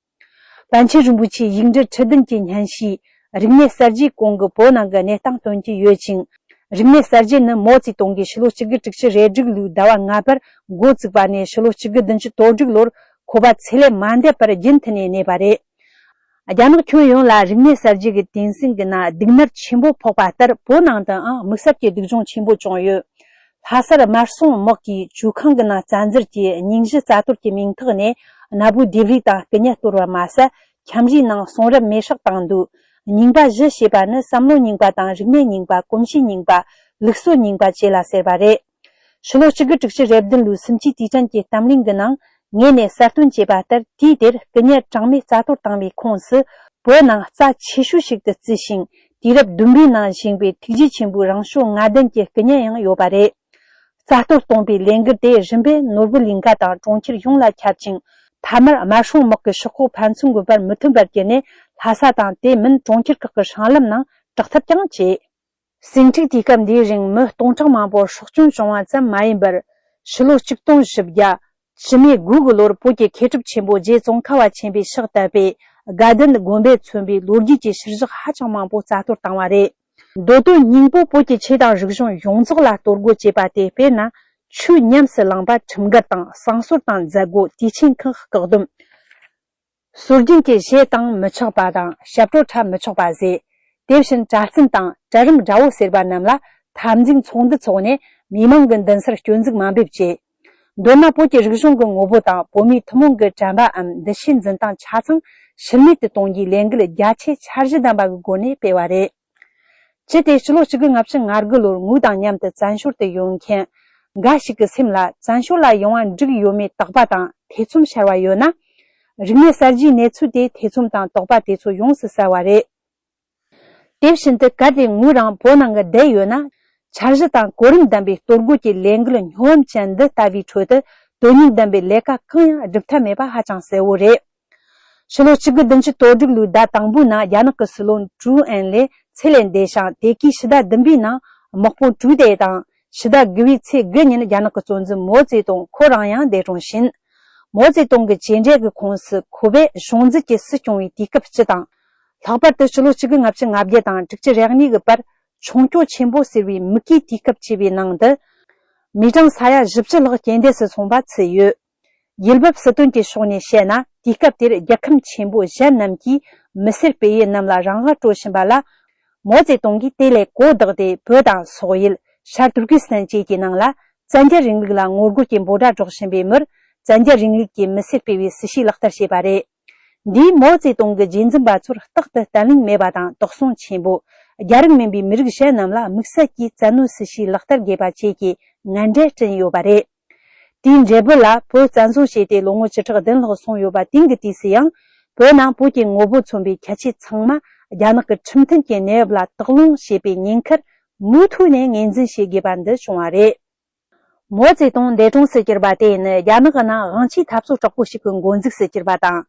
པཎ་ཆེན་རིན་པོ་ཆེའི་ཡིག་འབྲུ་ཁྲི་བདུན་གྱི་སྙན་ཞུས། རིག་གནས་གསར་བརྗེའི་གོང་གི་བོད་ནང་གི་གནས་སྟངས་སྟོན་གྱི་ཡོད་ཅིང་། རིག་གནས་གསར་བརྗེ་ནི་མའོ་ཙེ་ཏུང་གིས་ཕྱི་ལོ་གཅིག་དགུ་དྲུག་ཅུ་རེ་དྲུག་ལོའི་ཟླ་བ་ལྔ་པར་འགོ་བཙུགས་པ་ནས། ཕྱི་ལོ་གཅིག་དགུ་བདུན་ཅུ་དོན་དྲུག་ལོར་ཁོ་པ་ཚེ་ལས་མ་འདས་པར་རྒྱུན་མཐུད་ནས་གནས་པ་རེད། རྒྱ་ནག་ཁྱོན་ཡོངས་ལ་རིག་གནས་གསར་བརྗེ་གི་དུས་ཟིང་གི་ནང་སྡུག་བསྔལ་ཆེན་པོ་ཕོག་པ་ལྟར། བོད་ནང་དུའང་དམིགས་བསལ་གྱི་སྡུག་སྦྱོང་ཆེན་པོ་བྱུང་ཡོད། ལྷ་སར་དམར་སྲུང་དམག་གིས་ཇོ་ཁང་གི་ནང་བཙན་འཛུལ་གྱིས་སྙིང་གཞི་རྩ་གཏོར་གྱི་མིང་ཐོག་ནས་གནའ་བོའི་ལྡེབས་རིས་དང་སྐུ་བརྙན་གཏོར་བ་མ་ཟད། ཁྱམས་རའི་ནང་གསུང་རབ་མེ་སྲེག་བཏང་འདུག། རྙིང་པ་བཞི་ཞེས་པ་ནི་བསམ་བློ་རྙིང་པ་དང་། རིག་གནས་རྙིང་པ། གོམས་གཤིས་རྙིང་པ། ལུགས་སྲོལ་རྙིང་པ་བཅས་ལ་ཟེར་བ་རེད། ཕྱི་ལོ་གཅིག་དགུ་དྲུག་ཅུ་རེ་བདུན་ལོའི་སུམ་ཅུའི་དུས་དྲན་གྱི་གཏམ་གླེང་གི་ནང་ངོས་ནས་གསལ་སྟོན་བྱས་པ་ལྟར། དུས་དེར་སྐུ་བརྙན་གྲངས་མེད་རྩ་གཏོར་བཏང་བའི་ཁོངས་སུ། བོད་ནང་རྩ་ཆེ་ཤོས་ཤིག་ཏུ་བརྩིས་ཤིང་། དུས་རབས་བདུན་པའི་ནང་བཞེངས་པའི་ཐུགས་རྗེ་ཆེན་པོའི་རང་བྱུང་ལྔ་ལྡན་གྱི་སྐུ་བརྙན་ཡང་ཡོད་པ་རེད། རྩ་གཏོར་གཏོང་པའི་ལས་འགུལ་དེ་རིམ་པས་ནོར་བུ་གླིང་ཁ་དང་གྲོང་ཁྱེར་ཡོངས་ལ་ཁྱབ་ཅིང་། མཐའ་མར་དམར་སྲུང་དམག་གི་ཤོག་ཁག་ཕན་ཚུན་དགོན་པར་མི་མཐུན་པར་གྱུར་ནས། ལྷ་ས་དང་དེ་མིན་གྲོང་ཁྱེར་ཁག་གི་སྲང་ལམ་ནང་དྲག་འཐབ་ཀྱང་བྱས། ཟིང་འཁྲུག་དུས་སྐབས་འདིའི་རིང་མི་སྟོང་ཕྲག་མང་པོར་སྲོག་སྐྱོན་བྱུང་བ་ཙམ་མ་ཡིན་པར། ཕྱི་ལོ་ཆིག་སྟོང་བཞི་བརྒྱ་བཅུ་མེད་དགུ་གི་ལོར་བོད་ཀྱི་མཁས་གྲུབ་ཆེན་པོ་རྗེ་ཙོང་ཁ་པ་ཆེན་པོས་ཕྱག་བཏབ་པའི་ དགའ་ལྡན་དགོན་པས་མཚོན་པའི་ལོ་རྒྱུས་ཀྱི་ཕྱིར་བཞག་ཧ་ཅང་མང་པོ་རྩ་གཏོར་བཏང་བ་རེད། མདོ་དོན་སྙིང་པོ་བོད་ཀྱི་ཆོས་དང་རིག་གཞུང་ཡོངས་རྫོགས་ལ་གཏོར་རྒོལ་བྱས་པ་དེ། དཔེར་ན། ཆོས་ཉམས་སུ་བླངས་པ་ཁྲིམས་འགལ་དང་། བསང་གསོལ་དང་མཛད་སྒོ། དུས་ཆེན་ཁག་བཀག་སྡོམ། སྲོལ་རྒྱུན་གྱི་གཞས་བཏང་མི་ཆོག་པ་དང་། ཞབས་བྲོ་འཁྲབ་མི་ཆོག་པ་བཟོས། དེ་བཞིན་གྲྭ་བཙུན་དང་གྲལ་རིམ་དགྲ་བོ་ཟེར་བ་རྣམས་ལ་འཐབ་འཛིང་ཚོགས་འདུ་འཚོགས་ནས། མི་མང་གི་མདུན་སར་སྐྱོན་འཛུགས་དམའ་འབེབས་བྱས། མདོར་ན། བོད་ཀྱི་རིག་གཞུང་གི་ངོ་བོ་དང་། བོད་མིའི་ཐུན་མོང་གི་དྲན་པའམ་འདུ་ཤེས་འཛིན་སྟངས་ཆ་ཚང་ཕྱི་མེད་དུ་གཏོང་རྒྱུའི་ལས་འགུལ་རྒྱ་ཆེ་འཆར་གཞི་ལྡན་པ་གི་སྒོ་ནས་སྤེལ་བ་རེད། ཅི་སྟེ་ཕྱི་ལོ་གཅིག་དགུ་ལྔ་བཅུ་ང་དགུ་ལོར་ངོས་དང་མཉམ་དུ་བཙན་བྱོལ་དུ་ཡོང་མཁན་འགའ་ཞིག་གི་སེམས་ལ། བཙན་བྱོལ་ལ་ཡོང་བ་འགྲིག་ཡོད་མེད་དོགས་པ་དང་ཐེ་ཚོམ་ཤར་བ་ཡོད་ན། རིག་གནས་གསར་བརྗེའི་གནས་ཚུལ་དེས་ཐེ་ཚོམ་དང་དོགས་པ་དེ་ཚོ་ཡོངས་སུ་བསལ་བ་རེད། དེ་བཞིན་དུ། གལ་ཏེ་ངོས་རང་བོད་ནང་གི་བསྡད་ཡོད་ན། འཆར་གཞི་དང་གོ་རིམ་ལྡན་པའི་གཏོར་རྒོལ་གྱི་ལས་འགུལ་སྨྱོ་ཧམ་ཅན་འདི་ལྟ་བུའི་ཁྲོད་དུ། དོན་སྙིང་ལྡན་པའི་ལས་ཀ་གང་ཡང་སྒྲུབ་ཐབས་མེད་པ་ཧ་ཅང་གསལ་བོ་རེད། ཕྱི་ལོ་གཅིག་དགུ་བདུན་ཅུ་དོན་དྲུག་ལོའི་ཟླ་དང་པོའི་ནང་རྒྱ་ནག་གི་སྲིད་བློན་ཀྲུའུ་ཨེན་ལེ་ཚེ་ལས་འདས་ཤིང་། དེ་གའི་ཕྱི་ཟླ་བདུན་པའི་ནང་དམག་དཔུང་ཀྲུའུ་ཏེ་དང་། ཕྱི་ཟླ་དགུ་པའི་ཚེས་དགུ་ཉིན་རྒྱ་ནག་གི་གཙོ་འཛིན་མའོ་ཙེ་ཏུང་ཁོ་རང་ཡང་འདས་གྲོངས་ཕྱིན། མའོ་ཙེ་ཏུང་གི་བྱས་འབྲས་ཀྱི་ཁོངས་སུ། ཁོ་པས་གཞུང་འཛིན་གྱི་སྲིད་སྐྱོང་བའི་དུས་སྐབས་སྤྱི་དང་། ལྷག་པར་དུ་ཕྱི་ལོ་གཅིག་དགུ་ལྔ་བཅུ་ང་བརྒྱད་དང་དྲུག་ཅུ་རེ་གཉིས་ཀྱི་བར་མཆོང་སྐྱོད་ཆེན་པོ་ཟེར་བའི་མུ་གེའི་དུས་སྐབས་བཅས་པའི་ནང་དུ། མི་གྲངས་ས་ཡ་བཞི་བཅུ་ལྷག་རྐྱེན་འདས་སུ་སོང་བ་ཚུད་ཡོད། ཡུལ་བབ་སྲིད་དོན་གྱི་ཕྱོགས་ནས་བཤད་ན། དུས་སྐབས་དེར་རྒྱལ་ཁམས་ཆེན་པོ་གཞན་རྣམས་ཀྱིས་མི་སེར་སྤེལ་ཡུལ་རྣམས་ལ་རང་དབང་སྤྲོད་བཞིན་པ་ལ། མའོ་ཙེ་ཏུང་གིས་དེ་ལས་གོ་བདག་སྟེ། བོད་དང་སོག་ཡུལ། ཤར་ཏུར་ཀི་སི་ཐན་བཅས་ཀྱི་ནང་ལ་བཙན་རྒྱལ་རིང་ལུགས་ལ་ངོ་རྒོལ་གྱི་འབོད་སྒྲ་སྒྲོག་བཞིན་པའི་མུར། བཙན་རྒྱལ་རིང་ལུགས་ཀྱི་མི་སེར་སྤེལ་བའི་སྲིད་བྱུས་ལག་བསྟར་བྱས་པ་རེད། འདིས་མའོ་ཙེ་ཏུང་གི་རྗེས་འཛིན་པ་ཚོར་རྟག་ཏུ་བརྟན་ལྷིང་མེད་པ་དང་དོགས་ཟོན་ཆེན་པོ། རྒྱ་རིགས་མིན་པའི་མི་རིགས་གཞན་རྣམས་ལ་དམིགས་བསལ་གྱིས་བཙན་གནོན་སྲིད་བྱུས་ལག་བསྟར་དགོས་པ་བཅས་ཀྱི་ངན་འབྲས་བསྐྲུན་ཡོད་པ་རེད། དེའི་འབྲས་བུ་ལ། བོད་བཙན་བཟུང་བྱས་ཏེ་ལོ་ངོ་བཅུ་ཕྲག་བདུན་ལྷག་སོང་ཡོད་པ། དེང་གི་དུས་སུ་ཡང་། བོད་ནང་བོད་ཀྱི་ངོ་བོ་མཚོན་པའི་ཁྱད་ཆོས་ཚང་མ། རྒྱ་ནག་གི་ཁྲིམས་མཐུན་གྱི་གནས་བབ་ལ་དག་སློང་བྱེད་པའི་ཉེན་ཁར་མུ་མཐུད་ནས་ངོས་འཛིན་བྱེད་དགོས་པ་འདི་བྱུང་བ་རེད། མའོ་ཙེ་ཏུང་འདས་གྲོངས་སུ་གྱུར་པ་དེ་ནི། རྒྱ་ནག་གི་ནང་དབང་ཆའི་འཐབ་རྩོད་དྲག་པོ་ཞིག་གི་འགོ་འཛུགས་སུ་གྱུར་པ་དང་།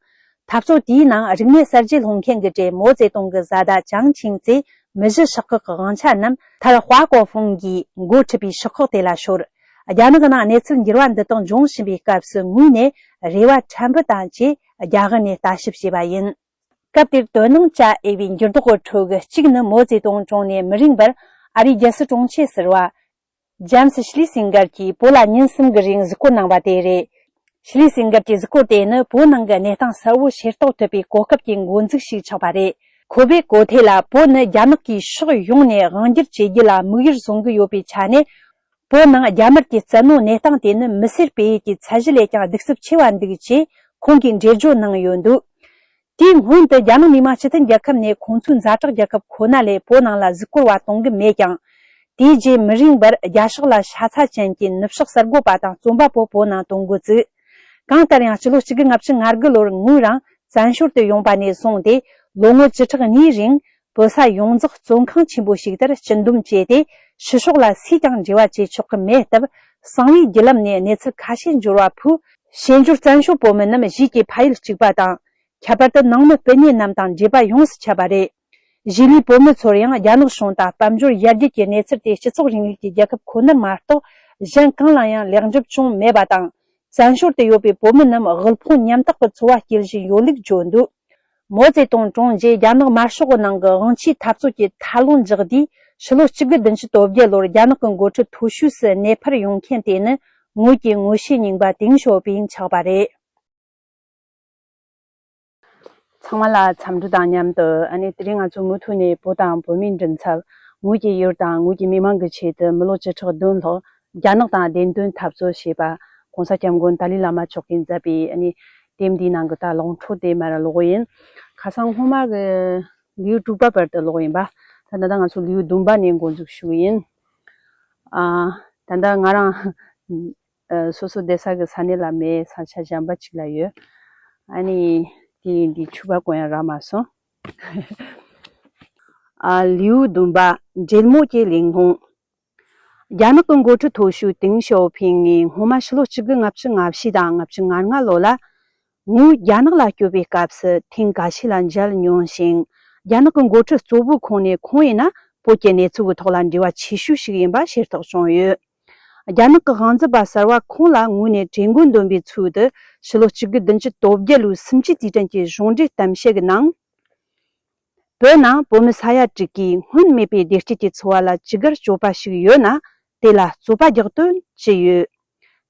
འཐབ་རྩོད་དེའི་ནང་རིག་གནས་གསར་བརྗེ་སློང་མཁན་གྱི་གྲས་མའོ་ཙེ་ཏུང་གི་བཟའ་ཟླ་ཅང་ཆིང་ཙེ། མི་བཞི་ཤོག་ཁག་གི་དབང་ཆ་རྣམས་མཐར་ཧྭ་ཀོ་ཧྥུང་གིས་འགོ་ཁྲིད་པའི་ཤོག་ཁག་དེ་ལ་ཤོར། རྒྱ་ནག་གི་ནང་གནས་ཚུལ་འགྱུར་བ་འདི་དག་འབྱུང་བཞིན་པའི་སྐབས་སུ། ངོས་ནས་རེ་བ་ཕྲན་བུ་དང་བཅས་རྒྱ་གར་ནས་ལྟ་ཞིབ་བྱས་པ་ཡིན། སྐབས་དེར་དོ་སྣང་བྱ་འོས་པའི་འགྱུར་ལྡོག་གི་ཁྲོད་ཀྱི་གཅིག་ནི། མའོ་ཙེ་ཏུང་གྲོངས་ནས་མི་རིང་བར། ཨ་རིའི་རྒྱལ་སྲིད་དྲུང་ཆེ་ཟུར་པ་ཇེམ་སི་ཤི་ལི་སིང་གར་གྱིས་བོད་ལ་ཉིན་གསུམ་གྱི་རིང་གཟིགས་སྐོར་གནང་བ་དེ་རེད། ཤི་ལི་སིང་གར་གྱི་གཟིགས་སྐོར་དེ་ནི། བོད་ནང་གི་གནས་སྟངས་གསལ་བོ་ཤེས་རྟོགས་ཐུབ་པའི་གོ་སྐབས་ཀྱི་འགོ་འཛུགས་ཤིག་ཆགས་པ་རེད། ཁོ་པའི་གོ་ཐོས་ལ། བོད་ནི་རྒྱ་ནག་གིས་ཕྱོགས་ཡོངས་ནས་དབང་སྒྱུར་བྱེད་རྒྱུ་ལ་དམིགས་ཡུལ་བཟུང་གི་ཡོད་པའི་ཆ་ནས། བོད་ནང་རྒྱ་དམར་གྱི་བཙན་གནོན་གནས་སྟངས་དེ་ནི་མི་སེར་སྤེལ་ཡུལ་གྱི་ཚད་གཞི་ལས་ཀྱང་གདུག་རྩུབ་ཆེ་བ་འདུག་ཅེས་ཁོང་གིས་འགྲེལ་བརྗོད་གནང་ཡོད་འདུག་དེའི་སྔོན་དུ་རྒྱ་ནག་མི་དམངས་སྤྱི་མཐུན་རྒྱལ་ཁབ་ནས་ཁོང་ཚོའི་ཛ་དྲག་རྒྱལ་ཁབ་ཁོ་ན་ལས་བོད་ནང་ལ་གཟིགས་སྐོར་བ་གཏོང་གི་མེད་ཀྱང་། དེའི་རྗེས་མི་རིང་བར་རྒྱ་ཤོག་ལ་ཤ་ཚ་ཅན་གྱི་ནུབ་ཕྱོགས་གསར་འགོད་པ་དང་རྩོམ་པ་པོ་བོད་ནང་གཏོང་འགོ་བཙུགས། གང་ལྟར་ཡང་། ཕྱི་ལོ་གཅིག་དགུ་ལྔ་བཅུ་ང་དགུ་ལོར་ངོས་རང་བཙན་བྱོལ་དུ་ཡོང་པ་ནས་བཟུང་སྟེ། ལོ་ངོ་བཅུ་ཕྲག་གཉིས་རིང་། བོད་ས་ཡོངས་རྫོགས་བཙོན་ཁང་ཆེན་པོ་ཞིག་ལྟར་སྤྱི་འདོམས་བྱས་ཏེ། ཕྱི་ཕྱོགས་ལ་སུས་ཀྱང་འབྲེལ་བ་བྱེད་ཆོག་གི་མེད་སྟབས། གསང་བའི་བརྒྱུད་ལམ་ནས་གནས་ཚུལ་ཁ་ཤས་འབྱོར་བ་ཕུད། ཕྱི་འབྱོར་བཙན་བྱོལ་བོད་མི་རྣམས་གཞིས་ཀྱི་ཕ་ཡུལ་གཅིག་པ་དང་། ཁྱད་པར་དུ་ནང་མི་སྤུན་ཉེ་རྣམས་དང་འབྲེལ་བ་ཡོངས་སུ་ཆད་པ་རེད། གཞིས་ལུས་བོད་མི་ཚོར་ཡང་རྒྱ་ནག་གཞུང་དང་དཔལ་འབྱོར་ཡར་རྒྱས་ཀྱི་གནས་ཚུལ་དེ་སྤྱི་ཚོགས་རིང་ལུགས་ཀྱི་རྒྱལ་ཁབ་ཁོ་ནར་མ་གཏོགས་གཞན་གང་ལ་ཡང་ལེགས་འགྲུབ་བྱུང་མེད་པ་དང་། བཙན་བྱོལ་དུ་ཡོད་པའི་བོད་མི་རྣམས་དབུལ་ཕོངས་ཉམ་ཐག་གི་འཚོ་བ་སྐྱེལ་བཞིན་ཡོད་ལུགས་བརྗོད་འདུག་མའོ་ཙེ་ཏུང་གྲོངས་རྗེས་རྒྱ་ནག་དམར་ཤོག་གི་ནང་གི་དབང་ཆའི་འཐབ་རྩོད་ཀྱི་མཐའ་ལོང་འཇགས་དུས། ཕྱི་ལོ་གཅིག་དགུ་བདུན་ཅུ་དོན་བརྒྱད་ལོར་རྒྱ་ནག་གི་འགོ་ཁྲིད་མཐོ་ཤོས་སུ་གནས་སྤར་ཡོང་མཁན་དེ་ནི་ངོས་ཀྱི་ངོ་ཤེས་རྙིང་པ་ཏེང་ཞའོ་ཕིང་ཆགས་པ་རེད། ཚང་མ་ལ་འཚམས་འདྲི་དང་མཉམ་དུ། ཨ་ནི་དེ་རིང་ང་ཚོ་མུ་མཐུད་ནས་བོད་དང་བོད་མིའི་མགྲིན་ཚབ། ངོས་ཀྱི་ཡུལ་དང་ངོས་ཀྱི་མི་མང་གི་ཆེད་དུ་མི་ལོ་བཅུ་ཕྲག་བདུན་ལྷག་རྒྱ་ནག་དང་བདེན་དོན་འཐབ་རྩོད་བྱས་པ།༸གོང་ས་༸སྐྱབས་མགོན་ཏཱ་ལའི་བླ་མ་མཆོག་གིས་མཛད་པའི། ཨ་ནི་དེབ་འདིའི་ནང་གི་ད་ལོ་འཕྲོ་དེ་མར་ཀློག་ཡིན། ཁ་སང་སྔོན་མ་གི་ལེའུ་དྲུག་པ་བར་དུ་ཀློག་ཡིན་པ། ད་ད་ལྟ་ང་ཚོ་ལེའུ་བདུན་པ་ནས་འགོ་འཛུགས་ཞུ་གི་ཡིན། ཨ། ད་ལྟ་ང་རང་ཨ། སོ་སོ་བསྡད་ས་གི་ས་གནས་ལ་མེད། ས་ཆ་གཞན་པ་ཅིག་ལ་ཡོད། ཨ་ནི་དེ་འདི་ཕྱུ་པ་གོན་ཡ་རག་མ་སོང་། ཨ། ལེའུ་བདུན་པ། འབྲེལ་མོལ་གྱི་གླེང་སློང་། རྒྱ་ནག་གི་འགོ་ཁྲིད་མཐོ་ཤོས་ཏེང་ཞའོ་ཕིང་ངས་སྔོན་མ་ཕྱི་ལོ་གཅིག་དགུ་ལྔ་བཅུ་ང་བཞི་དང་ལྔ་བཅུ་ང་ལྔ་ལོ་ལ། ངོས་རྒྱ་ནག་ལ་བསྐྱོད་པའི་སྐབས་སུ་ཐེངས་འགའ་ཤས་ལ་མཇལ་མྱོང་ཞིང་། རྒྱ་ནག་གི་འགོ་ཁྲིད་གཙོ་བོའི་ཁོངས་ནས་ཁོང་ཡིན་ན་བོད་ཀྱི་གནས་ཚུལ་གྱི་ཐོག་ལ་འབྲེལ་བ་ཆེ་ཤོས་ཤིག་ཡིན་པ་ཤེས་རྟོགས་བྱུང་ཡོད། རྒྱ་ནག་གི་དབང་འཛིན་པ་གསར་བ་ཁོང་ལ་ངོས་ནས་གྲོས་འགོ་འདོན་པའི་ཚུལ་དུ་ཕྱི་ལོ་གཅིག་དགུ་བདུན་ཅུ་དོན་བརྒྱད་ལོའི་སུམ་ཅུ་དུས་དྲན་གྱི་གཞུང་འབྲེལ་གཏམ་བཤད་ཀྱི་ནང་། བོད་ནང་བོད་མི་ས་ཡ་དྲུག་གིས་སྔོན་མེད་པའི་བདེ་སྐྱིད་ཀྱི་འཚོ་བ་ལ་ཅི་དགར་སྤྱོད་པ་ཞིག་ཡོད་ན། དེ་ལ་རྩོད་པ་རྒྱག་དོན་ཅི་ཡོད།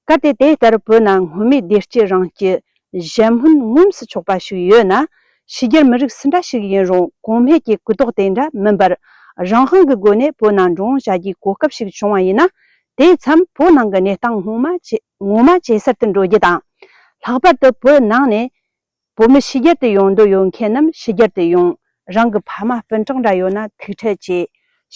གལ་ཏེ་དེ་ལྟར་བོད་ནང་སྔོན་མའི་བདེ་སྐྱིད་རང་སྐྱིད་གཞན་སྨོན་ངོམས་སུ་ཆོག་པ་ཞིག་ཡོད་ན། ཕྱི་རྒྱལ་མི་རིགས་སུ་འདྲ་ཞིག་ཡིན་རུང་གོང་སྨྲས་ཀྱི་གུ་དོག་དེ་འདྲ་མིན་པར། རང་དབང་གི་སྒོ་ནས་བོད་ནང་འགྲོ་འོང་བྱ་རྒྱུའི་གོ་སྐབས་ཤིག་བྱུང་བ་ཡིན་ན། དེས་མཚམས་བོད་ནང་གི་གནས་སྟངས་ངོ་མ་ཇེ་ངོ་མ་ཇེ་གསལ་དུ་འགྲོ་རྒྱུ་དང་། ལྷག་པར་དུ་བོད་ནང་ནས་བོད་མི་ཕྱི་རྒྱལ་དུ་ཡོང་འདོད་ཡོད་མཁན་རྣམས་ཕྱི་རྒྱལ་དུ་ཡོང་། རང་གི་ཕ་མ་སྤུན་གྲོགས་འདྲ་ཡོད་ན་ཐུག་འཕྲད་བྱས།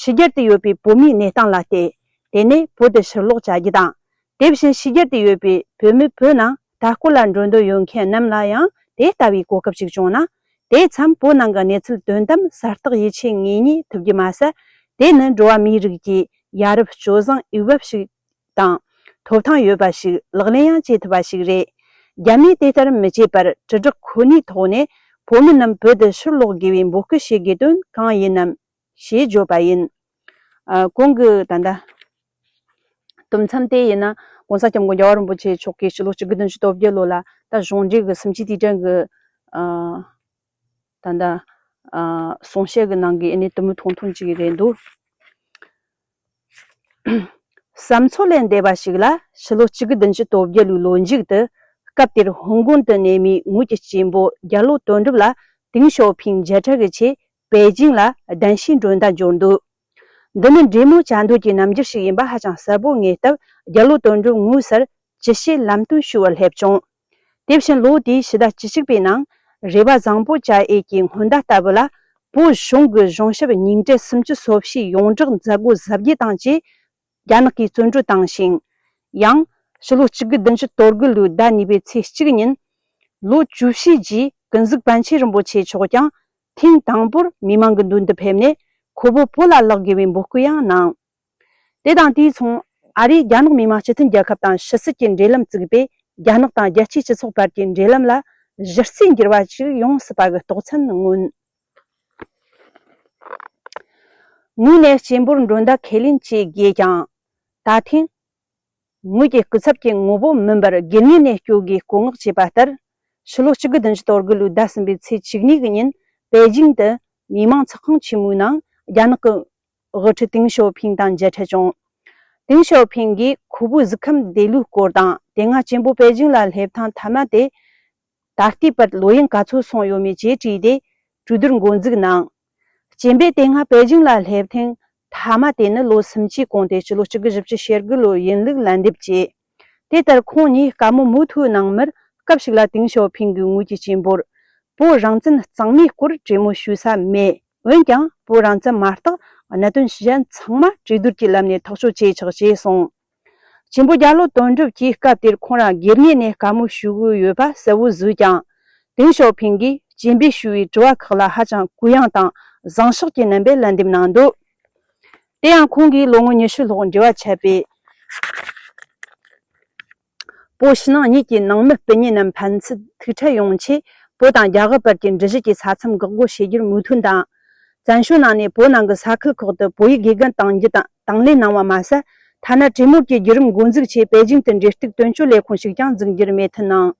ཕྱི་རྒྱལ་དུ་ཡོད་པའི་བོད་མིའི་གནས་སྟངས་ལ་བལྟས། དེ་ནས་བོད་དུ་ཕྱིར་ལོག་བྱ་རྒྱུ་དང་། དེ་བཞིན་ཕྱི་རྒྱལ་དུ་ཡོད་པའི་བོད་མི་བོད་ནང་ལྟ་སྐོར་ལ་འགྲོ་འདོད་ཡོད་མཁན་རྣམས་ལ་ཡང་དེ་ལྟ་བུའི་གོ་སྐབས་ཤིག་བྱུང་ན། དེ་མཚམས་བོད་ནང་གི་གནས་ཚུལ་དོན་དམ་གསལ་བརྟག་ཡིད་ཆེས་ངེས་རྙེད་ཐུབ་རྒྱུ་མ་ཟད། དེ་ནི་འགྲོ་བ་མིའི་རིགས་ཀྱི་ཡ་རབས་སྤྱོད་བཟང་འོས་བབ་ཞིག་དང་། ཐོབ་ཐང་ཡོད་པ་ཞིག་ལག་ལེན་ཡང་བྱེད་ཐུབ་པ་ཞིག་རེད། རྒྱ་མིས་དེ་ལྟར་མི་བྱེད་པར་དྲིལ་བསྒྲགས་ཁོ་ནའི་ཐོག་ནས་བོད་མི་རྣམས་བོད་དུ་ཕྱིར་ལོག་དགོས་པའི་འབོད་སྐུལ་བྱེད་དགོས་དོན་གང་ཡིན་ནམ་ཞེས་བརྗོད་པ་ཡིན། ཨ། གོང་གི་ད་ལྟ་དུམ་མཚམས་དེ་ཡིན་ན་༸གོང་ས་༸སྐྱབས་མགོན་རྒྱལ་བ་རིན་པོ་ཆེ་མཆོག་གིས་ཕྱི་ལོ་གཅིག་དགུ་བདུན་ཅུ་དོན་བརྒྱད་ལོ་ལ་ད་གཞུང་འབྲེལ་གྱི་སུམ་ཅུ་དུས་དྲན་གྱི། ཨ། ད་ལྟ། ཨ། གསུང་བཤད་ཀྱི་ནང་གི་ཨ་ནི་དུམ་བུ་ཐུང་ཐུང་ཅིག་རེད་འདུག། བསམ་ཚུལ་ལས་འདས་པ་ཞིག་ལ་ཕྱི་ལོ་གཅིག་དགུ་བདུན་ཅུ་དོན་བརྒྱད་ལོའི་ལོ་མཇུག་ཏུ་སྐབས་དེར་ཧོང་ཀོང་དུ་གནས་མི་ངོས་ཀྱི་གཅེན་པོ་རྒྱ་ལོ་དོན་གྲུབ་ལ་ཏེང་ཞའོ་ཕིང་མཇལ་འཕྲད་ཀྱི་ཆེད་པེ་ཅིང་ལ་གདན་ཞུའི་མགྲོན་བརྡ་འབྱོར་འདུག། འདི་ནི་འབྲེལ་མོལ་བྱ་འདོད་ཀྱི་རྣམ་འགྱུར་ཞིག་ཡིན་པ་ཧ་ཅང་གསལ་པོ་ངེས་སྟབས། རྒྱ་ལོ་དོན་གྲུབ་ངོས་སར་ཅི་བྱེད་ལམ་སྟོན་ཞུ་བར་སླེབས་བྱུང་། དེ་བཞིན་ལོ་དེའི་ཕྱི་ཟླ་བཅུ་གཅིག་པའི་ནང་རེ་བ་བཟང་པོ་བཅའ་ཡས་ཀྱི་སྔོན་བརྡ་ལྟ་བུ་ལ། བོད་གཞུང་གི་གཞུང་ཞབས་རྙིང་གྲས་སུམ་ཅུ་སོ་བཞིའི་ཡོངས་བསྒྲགས་མཛད་སྒོ་གཟབ་རྒྱས་དང་བཅས་རྒྱ་ནག་གིས་བརྩོན་འགྲུས་བཏང་ཞིང་། ཡང་ཕྱི་ལོ་གཅིག་དགུ་བདུན་ཅུ་དོན་དགུ་ལོའི་ཟླ་གཉིས་པའི་ཚེས་གཅིག་ཉིན། ལོ་བཅུ་བཞི་རྗེས་ཀུན་གཟིགས་པཎ་ཆེན་རིན་པོ་ཆེ་མཆོག་ཀྱང་ཐེངས་དང་པོར་མི་མང་གི་མདུན་དུ་ཕེབས་ནས་ཁོ་བོ་བོད་ལ་ལོག་དགོས་པའི་འབོད་སྐུལ་ཡང་གནང་། དེ་དང་དུས་མཚུངས་ཨ་རིས་རྒྱ་ནག་མི་དམངས་སྤྱི་མཐུན་རྒྱལ་ཁབ་དང་ཕྱི་སྲིད་ཀྱི་འབྲེལ་ལམ་བཙུགས་པས། རྒྱ་ནག་དང་རྒྱལ་སྤྱིའི་སྤྱི་ཚོགས་བར་གྱི་འབྲེལ་ལམ་ལ་གཞི་རྩའི་འགྱུར་བ་ཞིག་ཡོང་སྲིད་པ་གི་རྟོགས་མཚན་མངོན། ངོས་ནས་གཅེན་པོར་མགྲོན་བརྡ་ཁས་ལེན་བྱེད་དགོས་ཀྱང་། ད་ཐེངས་ངོས་ཀྱི་སྐུ་ཚབ་ཀྱི་ངོ་བོ་མིན་པར་སྒེར་ངོས་ནས་སྐྱོད་དགོས་སྐོང་མངགས་བྱས་པ་ལྟར། ཕྱི་ལོ་གཅིག་དགུ་བདུན་ཅུ་དོན་དགུ་ལོའི་ཟླ་གསུམ་པའི་ཚེས་བཅུ་གཉིས་ཀྱི་ཉིན་པེ་ཅིང་དུ་མི་མང་ཚོགས་ཁང་ཆེན་མོའི་ནང་རྒྱ་ནག་གི་དབུ་ཁྲིད་ཏེང་ཞའོ་ཕིང་དང་མཇལ་འཕྲད་བྱུང་། ཏེང་ཞའོ་ཕིང་གིས་ཁོ་བོའི་གཟུགས་ཁམས་བདེ་ལུགས་སྐོར་དང་། དེ་སྔ་གཅེན་པོ་པེ་ཅིང་ལ་སླེབས་ཐེངས་མཐའ་མ་དེ་ད་ལྟའི་བར་ལོ་ཡུན་ག་ཚོད་སོང་ཡོད་མེད་བཅས་དྲིས་ཏེ་གྲོས་བསྡུར་འགོ་འཛུགས་གནང་། སྐྱེས་པས་དེ་སྔ་པེ་ཅིང་ལ་སླེབས་ཐེངས་མཐའ་མ་དེ་ནི་ལོ་སུམ་ཅུའི་གོང་སྟེ་ཕྱི་ལོ་གཅིག་དགུ་བཞི་བཅུ་ཞེ་དགུ་ལོར་ཡིན་ལུགས་ལན་འདེབས་བྱས། དེ་ལྟར་ཁོང་གཉིས་དཀའ་མོ་མུ་མཐུད་གནང་མུར། སྐབས་ཤིག་ལ་ཏེང་ཞའོ་ཕིང་གིས་ངོས་ཀྱི་གཅེན་པོར། བོད་རང་བཙན་གཙང་མའི་སྐོར་གྲོས་མོལ་ཞུ་ས་མེད། འོན་ཀྱང་བོད་རང་བཙན་མ་གཏོགས་གནད་དོན་གཞན་ཚང་མ་གྲོས་བསྡུར་གྱི་ལམ་ནས་ཐག་གཅོད་བྱེད་ཆོག་ཅེས་གསུངས། གཅེན་པོ་རྒྱ་ལོ་དོན་གྲུབ་ཀྱིས་སྐབས་དེར་ཁོང་རང་སྒེར་ངོས་ནས་དཀའ་མོ་ཞུ་གི་ཡོད་པ་གསལ་བོ་བཟོས་ཀྱང་། ཏེང་ཞའོ་ཕིང་གིས་སྐྱེས་པས་ཞུ་བའི་དྲི་བ་ཁག་ལ་ཧ་ཅང་གུ་ཡངས་དང་བཟང་ཕྱོགས་ཀྱི་རྣམ་པས་ལན་འདེབས་གནང་འདུག། དེ་ཡང་ཁོང་གིས་ལོ་ངོ་ཉི་ཤུ་ལྷག་འབྲེལ་བ་ཆད་པའི་བོད་ཕྱི་ནང་གཉིས་ཀྱི་ནང་མི་སྤུན་ཉེ་རྣམས་ཕན་ཚུན་ཐུག་འཕྲད་ཡོང་ཆེད། བོད་དང་རྒྱ་གར་བར་གྱི་འགྲུལ་བཞུད་ཀྱི་ས་མཚམས་འགག་སྒོ་ཕྱེ་རྒྱུར་མོས་མཐུན་དང་། བཙན་བྱོལ་ནང་ནས་བོད་ནང་གི་ས་ཁུལ་ཁག་ཏུ་བོད་ཡིག་དགེ་རྒན་གཏོང་རྒྱུ་དང་དང་ལེན་གནང་བ་མ་ཟད། ཐ་ན་གྲོས་མོལ་གྱི་བརྒྱུད་རིམ་འགོ་འཛུགས་ཆེད་པེ་ཅིང་དུ་འབྲེལ་གཏུག་དོན་གཅོད་ལས་ཁུངས་ཤིག་ཀྱང་འཛུགས་རྒྱུར་མོས་མཐུན་གནང་།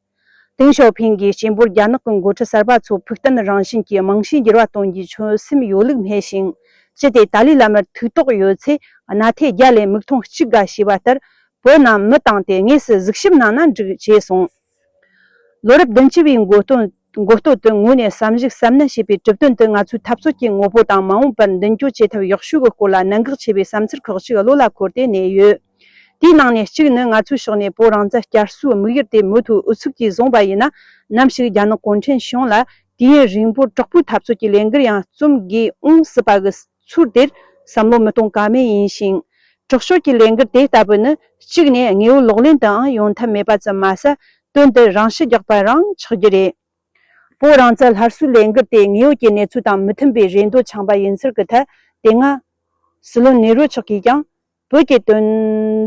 ཏེང་ཞའོ་ཕིང་གིས་གཅེན་པོར་རྒྱ་ནག་གི་འགོ་ཁྲིད་གསར་པ་ཚོ་ཕུགས་བརྟན་རང་བཞིན་གྱི་རྨང་གཞིའི་འགྱུར་བ་གཏོང་རྒྱུའི་ཆོད་སེམས་ཡོད་ལུགས་སྨྲས་ཤིང་། ཅི་སྟེ་ཏཱ་ལའི་བླ་མར་ཐུགས་གཏོགས་ཡོད་ཚེ་སྣ་ཐལ་རྒྱ་ལས་མིག་མཐོང་གཅིག་དགའ་ཞེས་པ་ལྟར། བོད་ནང་མི་བཏང་སྟེ་དངོས་སུ་གཟིགས་ཞིབ་གནང་ན་འགྲིག་ཅེས་གསུངས། ལོ་རབས་བདུན་ཅུ་བའི་འགོ་སྟོད་འགོ་སྟོད་དུ་ངོས་ནས་བསམ་གཞིག་གསལ་སྣོན་བྱས་པའི་གྲུབ་དོན་དུ། ང་ཚོའི་འཐབ་རྩོད་ཀྱི་ངོ་བོ་དང་མ་འོངས་པར་མདུན་སྐྱོད་བྱེད་ཐབས་ཡག་ཤོས་ཀྱི་སྐོར་ལ་གནད་འགག་ཆེ་བའི་བསམ་ཚུལ་ཁག་ཅིག་བློ་ལ་འཁོར་ཏེ་གནས་ཡོད། དེའི་ནང་ནས་གཅིག་ནི། ང་ཚོའི་ཕྱོགས་ནས་བོད་རང་བཙན་བསྐྱར་གསོའི་དམིགས་ཡུལ་དེ་མུ་མཐུད་ཨུ་ཚུགས་ཀྱིས་བཟུང་བ་ཡིན་ན། ནམ་ཞིག་རྒྱ་ནག་གུང་ཁྲན་གཞུང་ལ་དུས་ཡུན་རིང་པོར་དྲག་པོའི་འཐབ་རྩོད་ཀྱི་ལས་འགུལ་ཡང་རྩོམ་དགོས་འོང་སྲིད་པ་གི་ཚུལ་དེར་བསམ་བློ་མི་གཏོང་ཀ་མེད་ཡིན་ཞིང་། དྲག་ཤོས་ཀྱི་ལས་འགུལ་དེ་ལྟ་བུ་ནི་གཅིག་ནས་དངོས་པོ་ལག་ལེན་དུའང་ཡོང་ཐབས་མེད་པ་ཙམ་མ་ཟད། དོན་དུ་རང་ཤི་རྒྱག་པ་རང་ཆགས་རྒྱུ་རེད། བོད་རང་བཙན་སླར་གསོའི་ལས་འགུལ་དེ་དངོས་ཡོད་ཀྱི་གནས་ཚུལ་དང་མི་མཐུན་པའི་རེ་འདོད་འཆང་པ་ཡིན་ཚུལ་གྱི་ཐད། དེ་སྔ་སྲིད་བློན་ནེ་རུ་མཆོག་གིས་ཀྱང་། བོད་ཀྱི་དོན་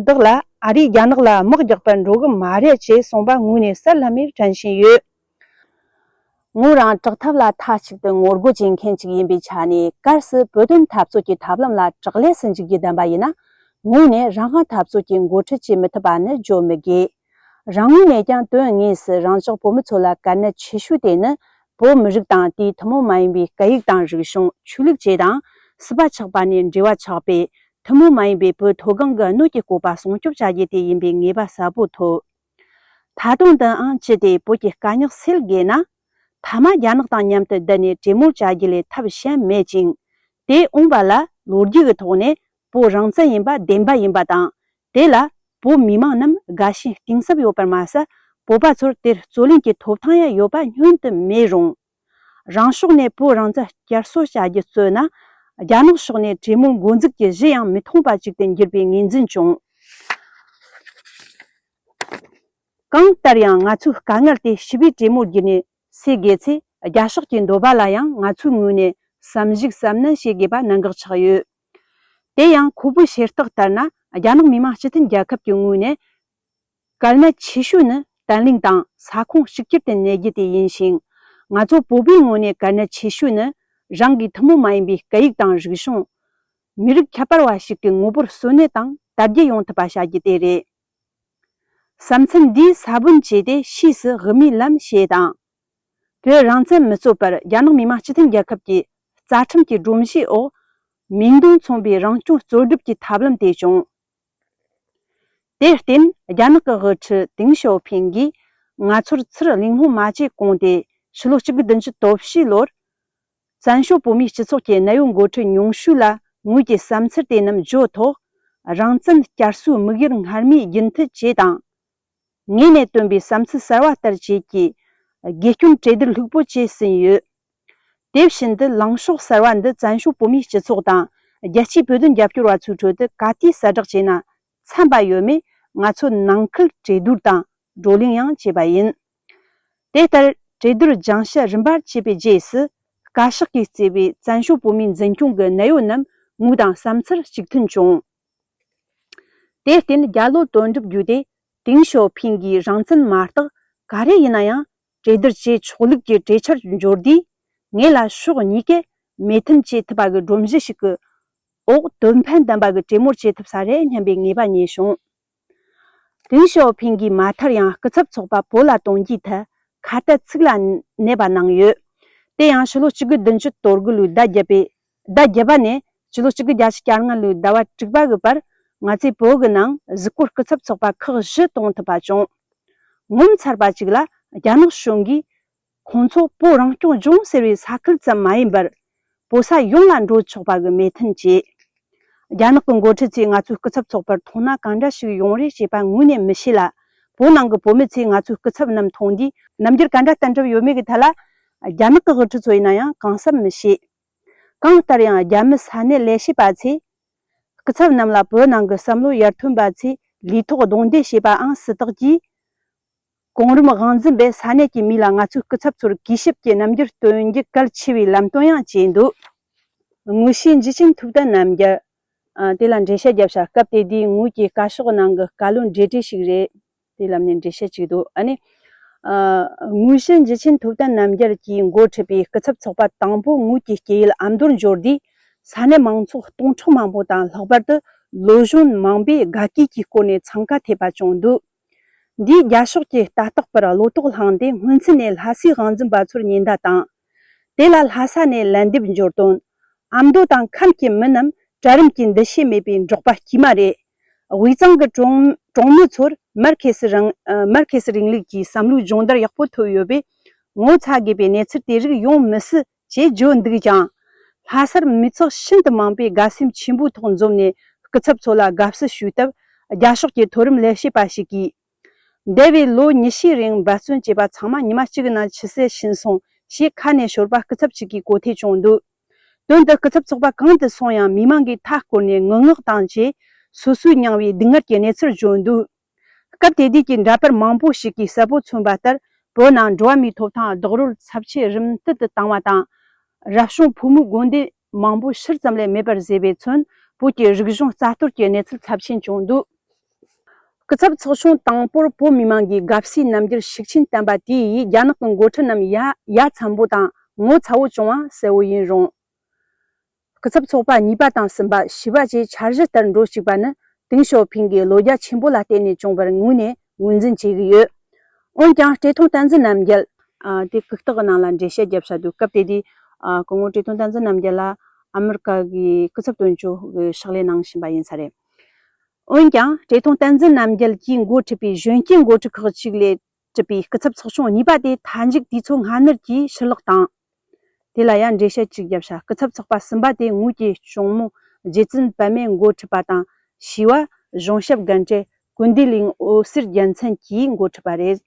དག་ལ་ཨ་རིས་རྒྱ་ནག་ལ་དམག་རྒྱག་པར་འགྲོ་གི་མ་རེད་ཅེས་གསུངས་པ་དངོས་གནས་གསལ་ལྷམ་མེར་དྲན་བཞིན་ཡོད། ངོས་རང་དྲག་ཐབས་ལ་མཐའ་གཅིག་ཏུ་ངོ་རྒོལ་བྱེད་མཁན་ཅིག་ཡིན་པའི་ཆ་ནས། གལ་སྲིད་བོད་དོན་འཐབ་རྩོད་ཀྱི་ཐབས་ལམ་ལ་དྲག་ལས་སུ་འཇུག་རྒྱུ་བདམས་པ་ཡིན་ན། ངོས་ནས་རང་དབང་འཐབ་རྩོད་ཀྱི་འགོ་ཁྲིད་བྱེད་མི་ཐུབ་པ་ནི་བརྗོད་མི་དགོས། རང་ངོས་ནས་ཀྱང་དོན་དངོས་སུ་རང་ཅག་བོད་མི་ཚོ་ལ་དཀའ་གནད་ཆེ་ཤོས་དེ་ནི་བོད་མི་རིགས་དང་དེའི་ཐུན་མོང་མ་ཡིན་པའི་སྐད་ཡིག་དང་རིག་གཞུང་། ཆོས་ལུགས་བཅས་དང་སྲིད་པ་ཆགས་པ་ནས་འབྲེལ་བ་ཆགས་པའི་ཐུན་མོང་མ་ཡིན་པའི་བོད་མཐོ་སྒང་གི་སྣོད་ཀྱི་བཀོད་པ་སྲུང་སྐྱོབ་བྱ་རྒྱུ་དེ་ཡིན་པའི་ངེས་པ་གསལ་པོ་ཐོབ། ད་དུང་དུའང་ཅི་སྟེ་བོད་ཀྱི་དཀའ་རྙོག་སེལ་དགོས་ན། མཐའ་མ་རྒྱ་ནག་དང་མཉམ་དུ་བསྡད་ནས་གྲོས་མོལ་བྱ་རྒྱུ་ལས་ཐབས་གཞན་མེད་ཅིང་། དེ་འོངས་པ་ལ་ལོ་རྒྱུས་ཀྱི་ཐོག་ནས་བོད་རང་བཙན་ཡིན་པ་བདེན་པ་ཡིན་པ་དང་། དེ་ལ་བོད་མི་མང་རྣམས་དགའ་ཞེན་གཏིང་ཟབ་ཡོད་པར་མ་ཟད། བོད་པ་ཚོར་དེར་རྩོད་ལེན་གྱི་ཐོབ་ཐང་ཡང་ཡོད་པ་བསྙོན་དུ་མེད་རུང་། རང་ཕྱོགས་ནས་བོད་རང་བཙན་བསྐྱར་གསོ་བྱ་རྒྱུ་རྩོད་ན། རྒྱ་ནག་ཕྱོགས་ནས་གྲོས་མོལ་འགོ་འཛུགས་ཀྱི་གཞི་ཡང་མི་མཐོང་བ་ཅིག་ཏུ་འགྱུར་བའི་ངོས་འཛིན་བྱུང་། གང་ལྟར་ཡང་ང་ཚོས་དཀའ་ངལ་དེ་ཞི་བའི་གྲོས་མོལ་བརྒྱུད་ནས་སེལ་དགོས་ཚེ། རྒྱ་ཕྱོགས་ཀྱི་འདོད་པ་ལ་ཡང་ང་ཚོའི་ངོས་ནས་བསམ་གཞིགས་གཟབ་ནན་བྱེད་དགོས་པ་གནད་འགག་ཆགས་ཡོད། དེ་ཡང་ཁོ་བོས་བཤད་སྟངས་ལྟར་ན། རྒྱ་ནག་མི་དམངས་སྤྱི་མཐུན་རྒྱལ་ཁབ་ཀྱི་ངོས་ནས་དཀའ་གནད་ཆེ་ཤོས་ནི་བརྟན་ལྷིང་དང་ས་ཁོངས་གཅིག་གྱུར་དུ་གནས་རྒྱུ་དེ་ཡིན་ཞིང་། ང་ཚོ་བོད་པའི་ངོས་ནས་དཀའ་གནད་ཆེ་ཤོས་ནི་རང་གི་ཐུན་མོང་མ་ཡིན་པའི་སྐད་ཡིག་དང་རིག་གཞུང་། མི་རིགས་ཁྱད་པར་བ་ཞིག་གི་ངོ་བོར་གསོན་གནས་དང་དར་རྒྱས་ཡོང་ཐུབ་པ་བྱ་རྒྱུ་དེ་རེད། བསམ་ཚུལ་འདིས་ས་བོན་བཅད་དེ་ཕྱིས་སུ་དབུ་མའི་ལམ་ཞེས་དང་། བོད་རང་བཙན་མི་རྩོད་པར་རྒྱ་ནག་མི་དམངས་སྤྱི་མཐུན་རྒྱལ་ཁབ་ཀྱི་རྩ་ཁྲིམས་ཀྱི་སྒྲོམ་གཞིའི་འོག་མིང་དོན་མཚུངས་པའི་རང་སྐྱོང་རྩོད་སྒྲུབ་ཀྱི་ཐབས་ལམ་དེ་བྱུང་། དེར་བརྟེན་རྒྱ་ནག་གི་དབུ་ཁྲིད་ཏེང་ཞའོ་ཕིང་གིས་ང་ཚོར་ཚུར་གླེང་སློང་མ་བྱས་གོང་དེ་ཕྱི་ལོ་གཅིག་དགུ་བདུན་ཅུ་དོན་བཞི་ལོར། བཙན་བྱོལ་བོད་མིའི་སྤྱི་ཚོགས་ཀྱི་གནད་ཡོད་འགོ་ཁྲིད་ཉུང་ཤོས་ལ་ངོས་ཀྱི་བསམ་ཚུལ་དེ་རྣམས་བརྗོད་ཐོག་རང་བཙན་བསྐྱར་གསོའི་དམིགས་ཡུལ་སྔར་མུས་རྒྱུན་མཐུད་བྱེད་དང་། ངོས་ནས་བཏོན་པའི་བསམ་ཚུལ་གསར་བ་ལྟར་བྱེད་ཀྱིས་དགེ་སྐྱོན་གྲོས་བསྡུར་ལྷུག་པོ་བྱས་ཟིན་ཡོད། དེ་བཞིན་དུ་ལངས་ཕྱོགས་གསར་བ་འདི་བཙན་བྱོལ་བོད་མིའི་སྤྱི་ཚོགས་དང་རྒྱལ་སྤྱིའི་བོད་དོན་རྒྱབ་སྐྱོར་བ་ཚོའི་ཁྲོད་དུ་ག་དུས་གསལ་བསྒྲགས་བྱས་ན་འཚམ་པ་ཡོད་མེད་ང་ཚོ་ནང་ཁུལ་གྲོས་བསྡུར་དང་བགྲོ་གླེང་ཡང་བྱས་པ་ཡིན། དེ་ལྟར་གྲོས་བསྡུར་སྦྱང་བཤད་རིམ་པར་བྱས་པའི་རྗེས་སུ། བཀའ་ཤག་གིས་གཙོས་པའི་བཙན་བྱོལ་བོད་མིའི་འཛིན་སྐྱོང་གི་གནད་ཡོད་རྣམས་ངོས་དང་བསམ་ཚུལ་གཅིག་མཐུན་བྱུང་། དེར་བརྟེན་རྒྱ་ལོ་དོན་གྲུབ་བརྒྱུད་དེ་ཏེང་ཞའོ་ཕིང་གིས་རང་བཙན་མ་གཏོགས་ག་རེ་ཡིན་ན་ཡང་གྲོས་བསྡུར་བྱེད་ཆོག་ལུགས་ཀྱི་གྲོས་འཆར་འབྱོར་དུས། ངེད་ལ་ཕྱོགས་གཉིས་ཀས་མོས་མཐུན་བྱེད་ཐུབ་པ་གི་སྒྲོམ་གཞི་ཞིག་གི་འོག་དོན་ཕན་ལྡན་པ་གི་གྲོས་མོལ་བྱེད་ཐུབ་ས་རེད་སྙམ་པའི་ངེས་པ་རྙེད་བྱུང་། ཏེང་ཞའོ་ཕིང་གིས་མ་མཐར་ཡང་སྐུ་ཚབ་ཚོགས་པ་བོད་ལ་གཏོང་རྒྱུའི་ཐད་ཁ་གཏད་ཚིག་ལ་གནས་པ་གནང་ཡོད། དེ་ཡང་ཕྱི་ལོ་གཅིག་དགུ་བདུན་ཅུ་དོན་དགུ་ལོའི་ཟླ་བརྒྱད་པའི་ཟླ་བརྒྱད་པ་ནས་ཕྱི་ལོ་གཅིག་དགུ་བརྒྱད་ཅུ་གྱ་ལྔ་ལོའི་ཟླ་བ་དྲུག་པ་གི་བར། ང་ཚོས་བོད་ཀྱི་ནང་གཟིགས་སྐོར་སྐུ་ཚབ་ཚོགས་པ་ཁག་བཞི་གཏོང་ཐུབ་པ་བྱུང་། ངོ་མཚར་བ་ཅིག་ལ་རྒྱ་ནག་གཞུང་གིས་ཁོང་ཚོ་བོད་རང་སྐྱོང་ལྗོངས་ཟེར་བའི་ས་ཁུལ་ཙམ་མ་ཡིན་པར། བོད་ས་ཡོངས་ལ་འགྲོ་ཆོག་པ་གི་མོས་མཐུན་བྱས། རྒྱ་ནག་གི་འགོ་ཁྲིད་ཚོས་ང་ཚོའི་སྐུ་ཚབ་ཚོགས་པར་མཐོང་སྣང་གང་འདྲ་ཞིག་ཡོང་རེད་ཅེས་པ་ངོས་ནས་མི་ཤེས་ལ། བོད་ནང་གི་བོད་མི་ཚོས་ང་ཚོའི་སྐུ་ཚབ་རྣམས་མཐོང་དུས་རྣམ་འགྱུར་ག་འདྲ་བསྟན་གྲབས་ཡོད་མེད་ཀྱི་ཐད་ལ། རྒྱ་ནག་གི་དབུ་ཁྲིད་ཚོ་ཡིན་ན་ཡང་གང་གསལ་མི་ཤེས། གང་ལྟར་ཡང་རྒྱ་མི་ས་གནས་ལས་བྱེད་པ་ཚོས། སྐུ་ཚབ་རྣམས་ལ་བོད་ནང་གི་བསམ་བློ་ཡར་ཐོན་པ་ཚོས་ལུས་ཐོག་རྡུང་རྡེག་བྱས་པའང་སྲིད་དག་གིས། གོང་རིམ་དབང་འཛིན་པས་ས་གནས་ཀྱི་མི་ལ་ང་ཚོའི་སྐུ་ཚབ་ཚོར་གུས་ཞབས་ཀྱི་རྣམ་འགྱུར་སྟོན་རྒྱུ་གལ་ཆེ་བའི་ལམ་སྟོན་ཡང་བྱས་འདུག། དངོས་བཤེས་འཇུ་ཆེན་ཐུབ་བསྟན་རྣམ་རྒྱལ། ཨ། དེ་ལ་འགྲེལ་བཤད་རྒྱབ་ཤག་སྐབས་དེ་དུས་ངོས་ཀྱི་བཀའ་ཤོག་ནང་གི་བཀའ་བློན་འབྲེལ་སྒྲིག་ཞིག་རེད། དེ་ལམ་ནས་འགྲེལ་བཤད་ཅིག་འདུག། ཨ་ནི། ཨ། དངོས་བཤེས་འཇུ་ཆེན་ཐུབ་བསྟན་རྣམ་རྒྱལ་གྱིས་འགོ་ཁྲིད་པའི་སྐུ་ཚབ་ཚོགས་པ་དང་པོ་ངོས་ཀྱི་སྐད་ཡིག་ཨ་མདོར་འབྱོར་དུས། ས་གནས་མང་ཚོགས་སྟོང་ཕྲག་མང་པོ་དང་། ལྷག་པར་དུ་ལོ་གཞོན་མང་པོས་དགའ་སྐྱིད་ཀྱི་སྐོར་ནས་འཚང་ཁ་ཐེབས་པ་བྱུང་འདུག། འདིས་རྒྱ་ཕྱོགས་ཀྱིས་ལྟ་རྟོག་པར་བློ་དོགས་བསླངས་ཏེ། སྔོན་ཚུད་ནས་ལྷ་སའི་དབང་འཛིན་པ་ཚོར་ཉེན་བརྡ་བཏང་། དེ་ལ་ལྷ་ས་ནས་ལན་འདེབས་འབྱོར་དོན། ཨ་མདོ་དང་ཁམས་ཀྱི་མི་རྣམས་གྲལ་རིམ་གྱི་འདུ་ཤེས་མེད་པའི་འབྲོག་པ་དཀྱུས་མ་རེད། དབུས་གཙང་གི་གྲོང་གྲོང་མི་ཚོར་མར་ཁེ་སི་རིང་། ཨ། མར་ཁེ་སི་རིང་ལུགས་ཀྱི་བསམ་བློའི་སྦྱོང་བརྡར་ཡག་པོ་ཐོབ་ཡོད་པས། ངོ་ཚ་དགོས་པའི་གནས་ཚུལ་དེ་རིགས་ཡོང་མི་སྲིད་ཅེས་བརྗོད་འདུག་ཀྱང་། ལྷ་སར་མི་ཚོགས་ཤིན་ཏུ་མང་པོས་དགའ་སེམས་ཆེན་པོའི་ཐོག་འཛོམས་ནས་སྐུ་ཚབ་ཚོ་ལ་དགའ་བསུ་ཞུས་སྟབས། རྒྱ་ཕྱོགས་ཀྱི་མཐོ་རིམ་ལས་བྱེད་པ་ཞིག་གིས། འདས་པའི་ལོ་ཉི་ཤུའི་རིང་འབད་བརྩོན་བྱས་པ་ཚང་མ་ཉི་མ་གཅིག་གི་ནང་ཕྱི་གསལ་ཕྱིན་སོང་ཞེས་ཁ་ནས་ཤོར་བ་སྐུ་ཚབ་ཅིག་གིས་གོ་ཐོས་བྱུང་འདུག། དོན་དུ་སྐུ་ཚབ་ཚོགས་པ་གང་དུ་སོང་ཡང་མི་མང་གིས་མཐའ་བསྐོར་ནས་ངུ་ངག་དང་བཅས་སོ་སོའི་མྱངས་པའི་སྡུག་བསྔལ་གྱི་གནས་ཚུལ་བརྗོད་འདུག། སྐབས་དེ་དུས་ཀྱི་འདྲ་པར་མང་པོ་ཞིག་གིས་གསལ་པོ་མཚོན་པ་ལྟར། བོད་ནང་འགྲོ་བ་མིའི་ཐོབ་ཐང་རྡོག་རོལ་ཚབས་ཆེ་རིམ་སྟིད་དུ་བཏང་བ་དང་། རབ་བྱུང་ཕོ་མོའི་དགོན་སྡེ་མང་པོ་ཕྱིར་ཙམ་ལས་མེད་པར་བཟོས་པས་མཚོན། བོད་ཀྱི་རིག་གཞུང་རྩ་གཏོར་གྱི་གནས་ཚུལ་ཚབས་ཆེན་བྱུང་འདུག། སྐུ་ཚབ་ཚོགས་ཆུང་དང་པོར་བོད་མི་མང་གིས་དགའ་བསུའི་རྣམ་འགྱུར་ཤུགས་ཆེན་བསྟན་པ་དེ་ཡིས་རྒྱ་ནག་གི་འགོ་ཁྲིད་རྣམས་ཡ་ཡ་མཚན་པོ་དང་ངོ་ཚ་བོ་བྱུང་བ་གསལ་བོ་ཡིན་རུང་། སྐུ་ཚབ་ཚོགས་པ་གཉིས་པ་དང་གསུམ་པ་བཞི་པ་བཅས་འཆར་གཞི་ལྟར་འགྲོ་བཅུག་པ་ནི་ ཏེང་ཞའོ་ཕིང་གི་བློ་རྒྱ་ཆེན་པོ་ལ་བརྟེན་ནས་བྱུང་བར་ངོས་ནས་ངོས་འཛིན་བྱེད་ཀྱི་ཡོད། འོན་ཀྱང་བཀྲས་མཐོང་བསྟན་འཛིན་རྣམ་རྒྱལ། ཨ། དེ་གུག་རྟགས་ནང་ལ་འགྲེལ་བཤད་བརྒྱབ་བཞག་འདུག་སྐབས་དེ་དུས། ཨ། སྐུ་ངོ་བཀྲས་མཐོང་བསྟན་འཛིན་རྣམ་རྒྱལ་ལ་ཨ་མི་རི་ཀ་གི་སྐུ་ཚབ་དོན་གཅོད་ཀྱི་ཕྱག་ལས་གནང་བཞིན་པ་ཡིན་ས་རེད། འོན་ཀྱང་བཀྲས་མཐོང་བསྟན་འཛིན་རྣམ་རྒྱལ་གྱིས་འགོ་ཁྲིད་པའི་གཞོན་སྐྱེས་འགོ་ཁྲིད་ཁག་ཅིག་ལས་གྲུབ་པའི་སྐུ་ཚབ་ཚོགས་ཆུང་གཉིས་པ་དེ་མཐའ་མཇུག་དུས་ཚོད་སྔ་སྣུར་གྱིས་ཕྱིར་ལོག་བཏང་། དེ་ལ་ཡང་འགྲེལ་བཤད་ཅིག་བརྒྱབ་བཞག་སྐུ་ཚབ་ཚོགས་པ་གསུམ་པ་དེ་ངོས་ཀྱི་གཅུང་མོ་རྗེ་བཙུན་པདྨས་འགོ་ཁྲིད་པ་དང་། བྱིས་པ་གཞུང་ཞབས་རྒན་གྲས་ཀུན་བདེ་གླིང་འོད་ཟེར་རྒྱལ་མཚན་གྱིས་འགོ་ཁྲིད་པ་རེད།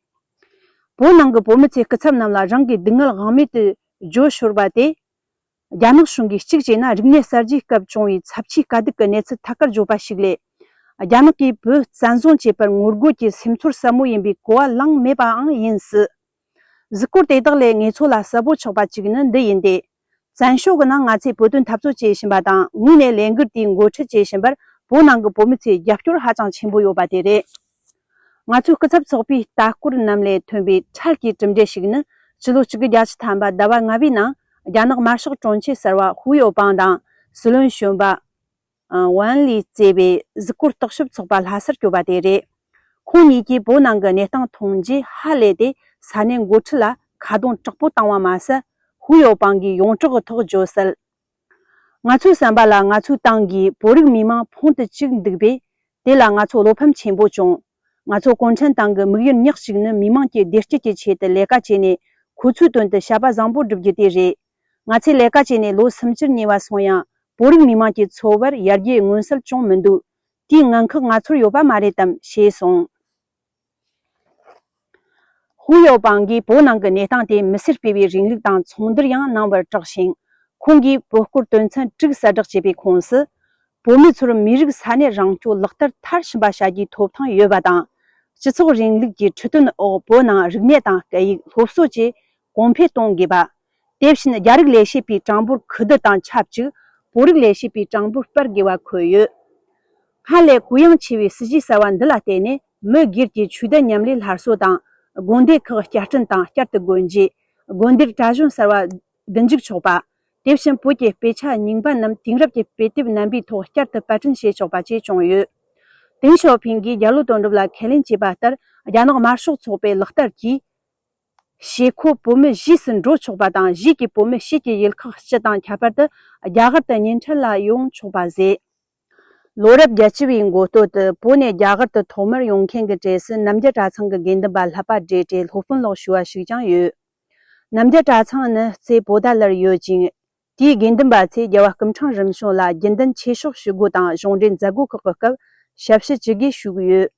བོད་ནང་གི་བོད་མི་ཚོས་སྐུ་ཚབ་རྣམས་ལ་རང་གི་སྡུག་བསྔལ་དབང་མེད་དུ་བརྗོད་ཤོར་བ་དེ། རྒྱ་ནག་གཞུང་གིས་གཅིག་བྱས་ན་རིག་གནས་གསར་བརྗེའི་སྐབས་བྱུང་བའི་ཚབས་ཆེའི་དཀའ་སྡུག་གི་གནས་ཚུལ་ཐད་ཀར་བརྗོད་པ་ཞིག་ལས། རྒྱ་ནག་གིས་བོད་བཙན་བཟུང་བྱས་པར་ངོ་རྒོལ་གྱི་སེམས་ཚོར་ཟབ་མོ་ཡིན་པའི་གོ་བ་ལེན་མེད་པའང་ཡིན་སྲིད། གཟིགས་སྐོར་དེ་དག་ལས་ངེད་ཚོ་ལ་གསལ་པོ་ཆགས་པ་གཅིག་ནི་འདི་ཡིན་ཏེ། བཙན་བྱོལ་གྱི་ནང་ང་ཚོས་བོད་དོན་འཐབ་རྩོད་བྱེད་བཞིན་པ་དང་། ངོས་ནས་ལས་འགུལ་དེའི་འགོ་ཁྲིད་བྱེད་བཞིན་པར་བོད་ནང་གི་བོད་མི་ཚོས་རྒྱབ་སྐྱོར་ཧ་ཅང་ཆེན་པོ་ཡོད་པ་དེ་རེད། ང་ཚོའི་སྐུ་ཚབ་ཚོགས་པའི་ལྟ་སྐོར་རྣམས་ལས་ཐོན་པའི་འཕྲལ་གྱི་གྲུབ་འབྲས་ཤིག་ནི། ཕྱི་ལོ་གཅིག་དགུ་བརྒྱད་ཅུ་ཐམ་པ་ཟླ་བ་ལྔ་པའི་ནང་རྒྱ་ནག་དམར་ཤོག་དྲུང་ཆེ་གསར་པ་ཧུའུ་ཡའོ་པང་དང་སྲིད་བློན་གཞོན་པ་ཝན་ལིས་གཙོས་པའི་གཟིགས་སྐོར་རྟོག་ཞིབ་ཚོགས་པ་ལྷ་སར་བསྐྱོད་པ་དེ་རེད། ཁོང་གཉིས་ཀྱིས་བོད་ནང་གི་གནས་སྟངས་མཐོང་རྗེས་ཧ་ལས་ཏེ་ས་གནས་འགོ་ཁྲིད་ལ་ཁ་རྡུང་དྲག་པོ་བཏང་བ་མ་ཟད། ཧུའུ་ཡའོ་པང་གིས་ཡོངས་གྲགས་ཀྱི་ཐོག་བརྗོད་གསལ། ང་ཚོའི་བསམ་པ་ལ་ང་ཚོའི་ཏང་གིས་བོད་རིགས་མི་མང་ཕུང་དུ་བཅུག་འདུག་པས། དེ་ལ་ང་ཚོ་བློ་ཕམ་ཆེན་པོ་བྱུང་། ང་ཚོ་གུང་ཁྲན་ཏང་གི་དམིགས་ཡུལ་ཉག་གཅིག་ནི་མི་མང་གི་བདེ་སྐྱིད་ཀྱི་ཆེད་དུ་ལས་ཀ་བྱས་ནས། ཁོ་ཚོའི་དོན་དུ་བྱ་བ་བཟང་པོ་སྒྲུབ་རྒྱུ་དེ་རེད། ང་ཚོས་ལས་ཀ་བྱས་ནས་ལོ་སུམ་ཅུར་ཉེ་བ་སོང་ཡང་། བོད་རིགས་མི་མང་གི་འཚོ་བར་ཡར་རྒྱས་མངོན་གསལ་བྱུང་མི་འདུག་དེའི་ངང་ཁག་ང་ཚོར་ཡོད་པ་མ་རེད་དམ་ཞེས་གསུངས། ཧུའུ་ཡའོ་པང་གིས་བོད་ནང་གི་གནས་སྟངས་དེ་མི་སེར་སྤེལ་བའི་རིང་ལུགས་དང་ཚོང་བསྡུར་ཡང་གནང་བར་གྲགས་ཤིང་། ཁོང་གིས་བོད་སྐོར་དོན་ཚན་དྲུག་གསལ་བསྒྲགས་བྱས་པའི་ཁོངས་སུ། བོད་མི་ཚོར་མི་རིགས་ས་གནས་རང་སྐྱོང་ལག་བསྟར་མཐར་ཕྱིན་པ་བྱ་རྒྱུའི་ཐོབ་ཐང་ཡོད་པ་དང་། སྤྱི་ཚོགས་རིང་ལུགས་ཀྱི་ཁྲིད་སྟོན་འོག་བོད་ནང་རིག་གནས་དང་སྐད་ཡིག་སློབ་གསོ་བཅས་གོང་འཕེལ་གཏོང་དགོས་པ། དེ་བཞིན་རྒྱ་རིགས་ལས་བྱེད་པའི་གྲངས་འབོར་ཁུ་བསྡུ་དང་ཆབས་ཅིག་བོད་རིགས་ལས་བྱེད་པའི་གྲངས་འབོར་སྤར་དགོས་པ་འཁོད་ཡོད། སྔར་ལས་གུ་ཡངས་ཆེ་བའི་སྲིད་ཇུས་གསར་བ་འདི་ལ་བརྟེན་ནས། མི་སྒེར་གྱི་ཆོས་དད་མཉམ་ལས་སླར་གསོ་དང་། དགོན་སྡེ་ཁག་བསྐྱར་སྐྲུན་དང་བསྐྱར་དུ་སྒོ་འབྱེད། དགོན་སྡེར་གྲྭ་གཞོན་གསར་བ་བསྡུ་འཇུག་ཆོག་པ། དེ་བཞིན་བོད་ཀྱི་དཔེ་ཆ་རྙིང་པ་རྣམས་དེང་རབས་ཀྱི་དཔེ་དེབ་རྣམ་པའི་ཐོག་བསྐྱར་དུ་པར་སྐྲུན་བྱེད་ཆོག་པ་བཅས་བྱུང་ཡོད། ཏེང་ཞའོ་ཕིང་གིས་རྒྱ་ལོ་དོན་གྲུབ་ལ་ཁས་ལེན་བྱས་པ་ལྟར། རྒྱ་ནག་དམར་ཤོག་ཚོགས་པའི་ལག་བསྟར་གྱིས། བྱེད་སྒོ་བོད་མི་གཞིས་སུ་འགྲོ་ཆོག་པ་དང་། གཞིས་ཀྱི་བོད་མི་ཕྱིས་ཀྱི་ཡུལ་ཁག་སྤྱི་དང་། ཁྱད་པར་དུ་རྒྱ་གར་དུ་བརྙན་འཕྲིན་ལ་ཡོང་ཆོག་པ་བཟོས། ལོ་རབས་བརྒྱད་ཅུ་བའི་འགོ་སྟོད་དུ་བོད་ནས་རྒྱ་གར་དུ་ཐོག་མར་ཡོང་མཁན་གྱི་གྲས་སུ། རྣམ་རྒྱལ་གྲྭ་ཚང་གི་དགེ་འདུན་པ་ལྷག་པ་སྦྲེལ་ཏེ་སློབ་དཔོན་ལགས་ཞུ་བ་ཞིག་ཀྱང་ཡོད། རྣམ་རྒྱལ་གྲྭ་ཚང་ནི་རྩེ་བོ་ད་ལར་ཡོད་ཅིང་། དེའི་དགེ་འདུན་པ་ཚོས་རྒྱལ་བ་སྐུ་ཕྲེང་རིམ་བྱོན་ལ་རྒྱུན་ལྡན་ཆོས་ཕྱོགས་ཞུ་སྒོ་དང་གཞུང་འབྲེལ་མཛད་སྒོ་ཁག་གི་སྐབས་ཞབས་ཕྱི་ཅི་དགོས་ཞུ་གི་ཡོད།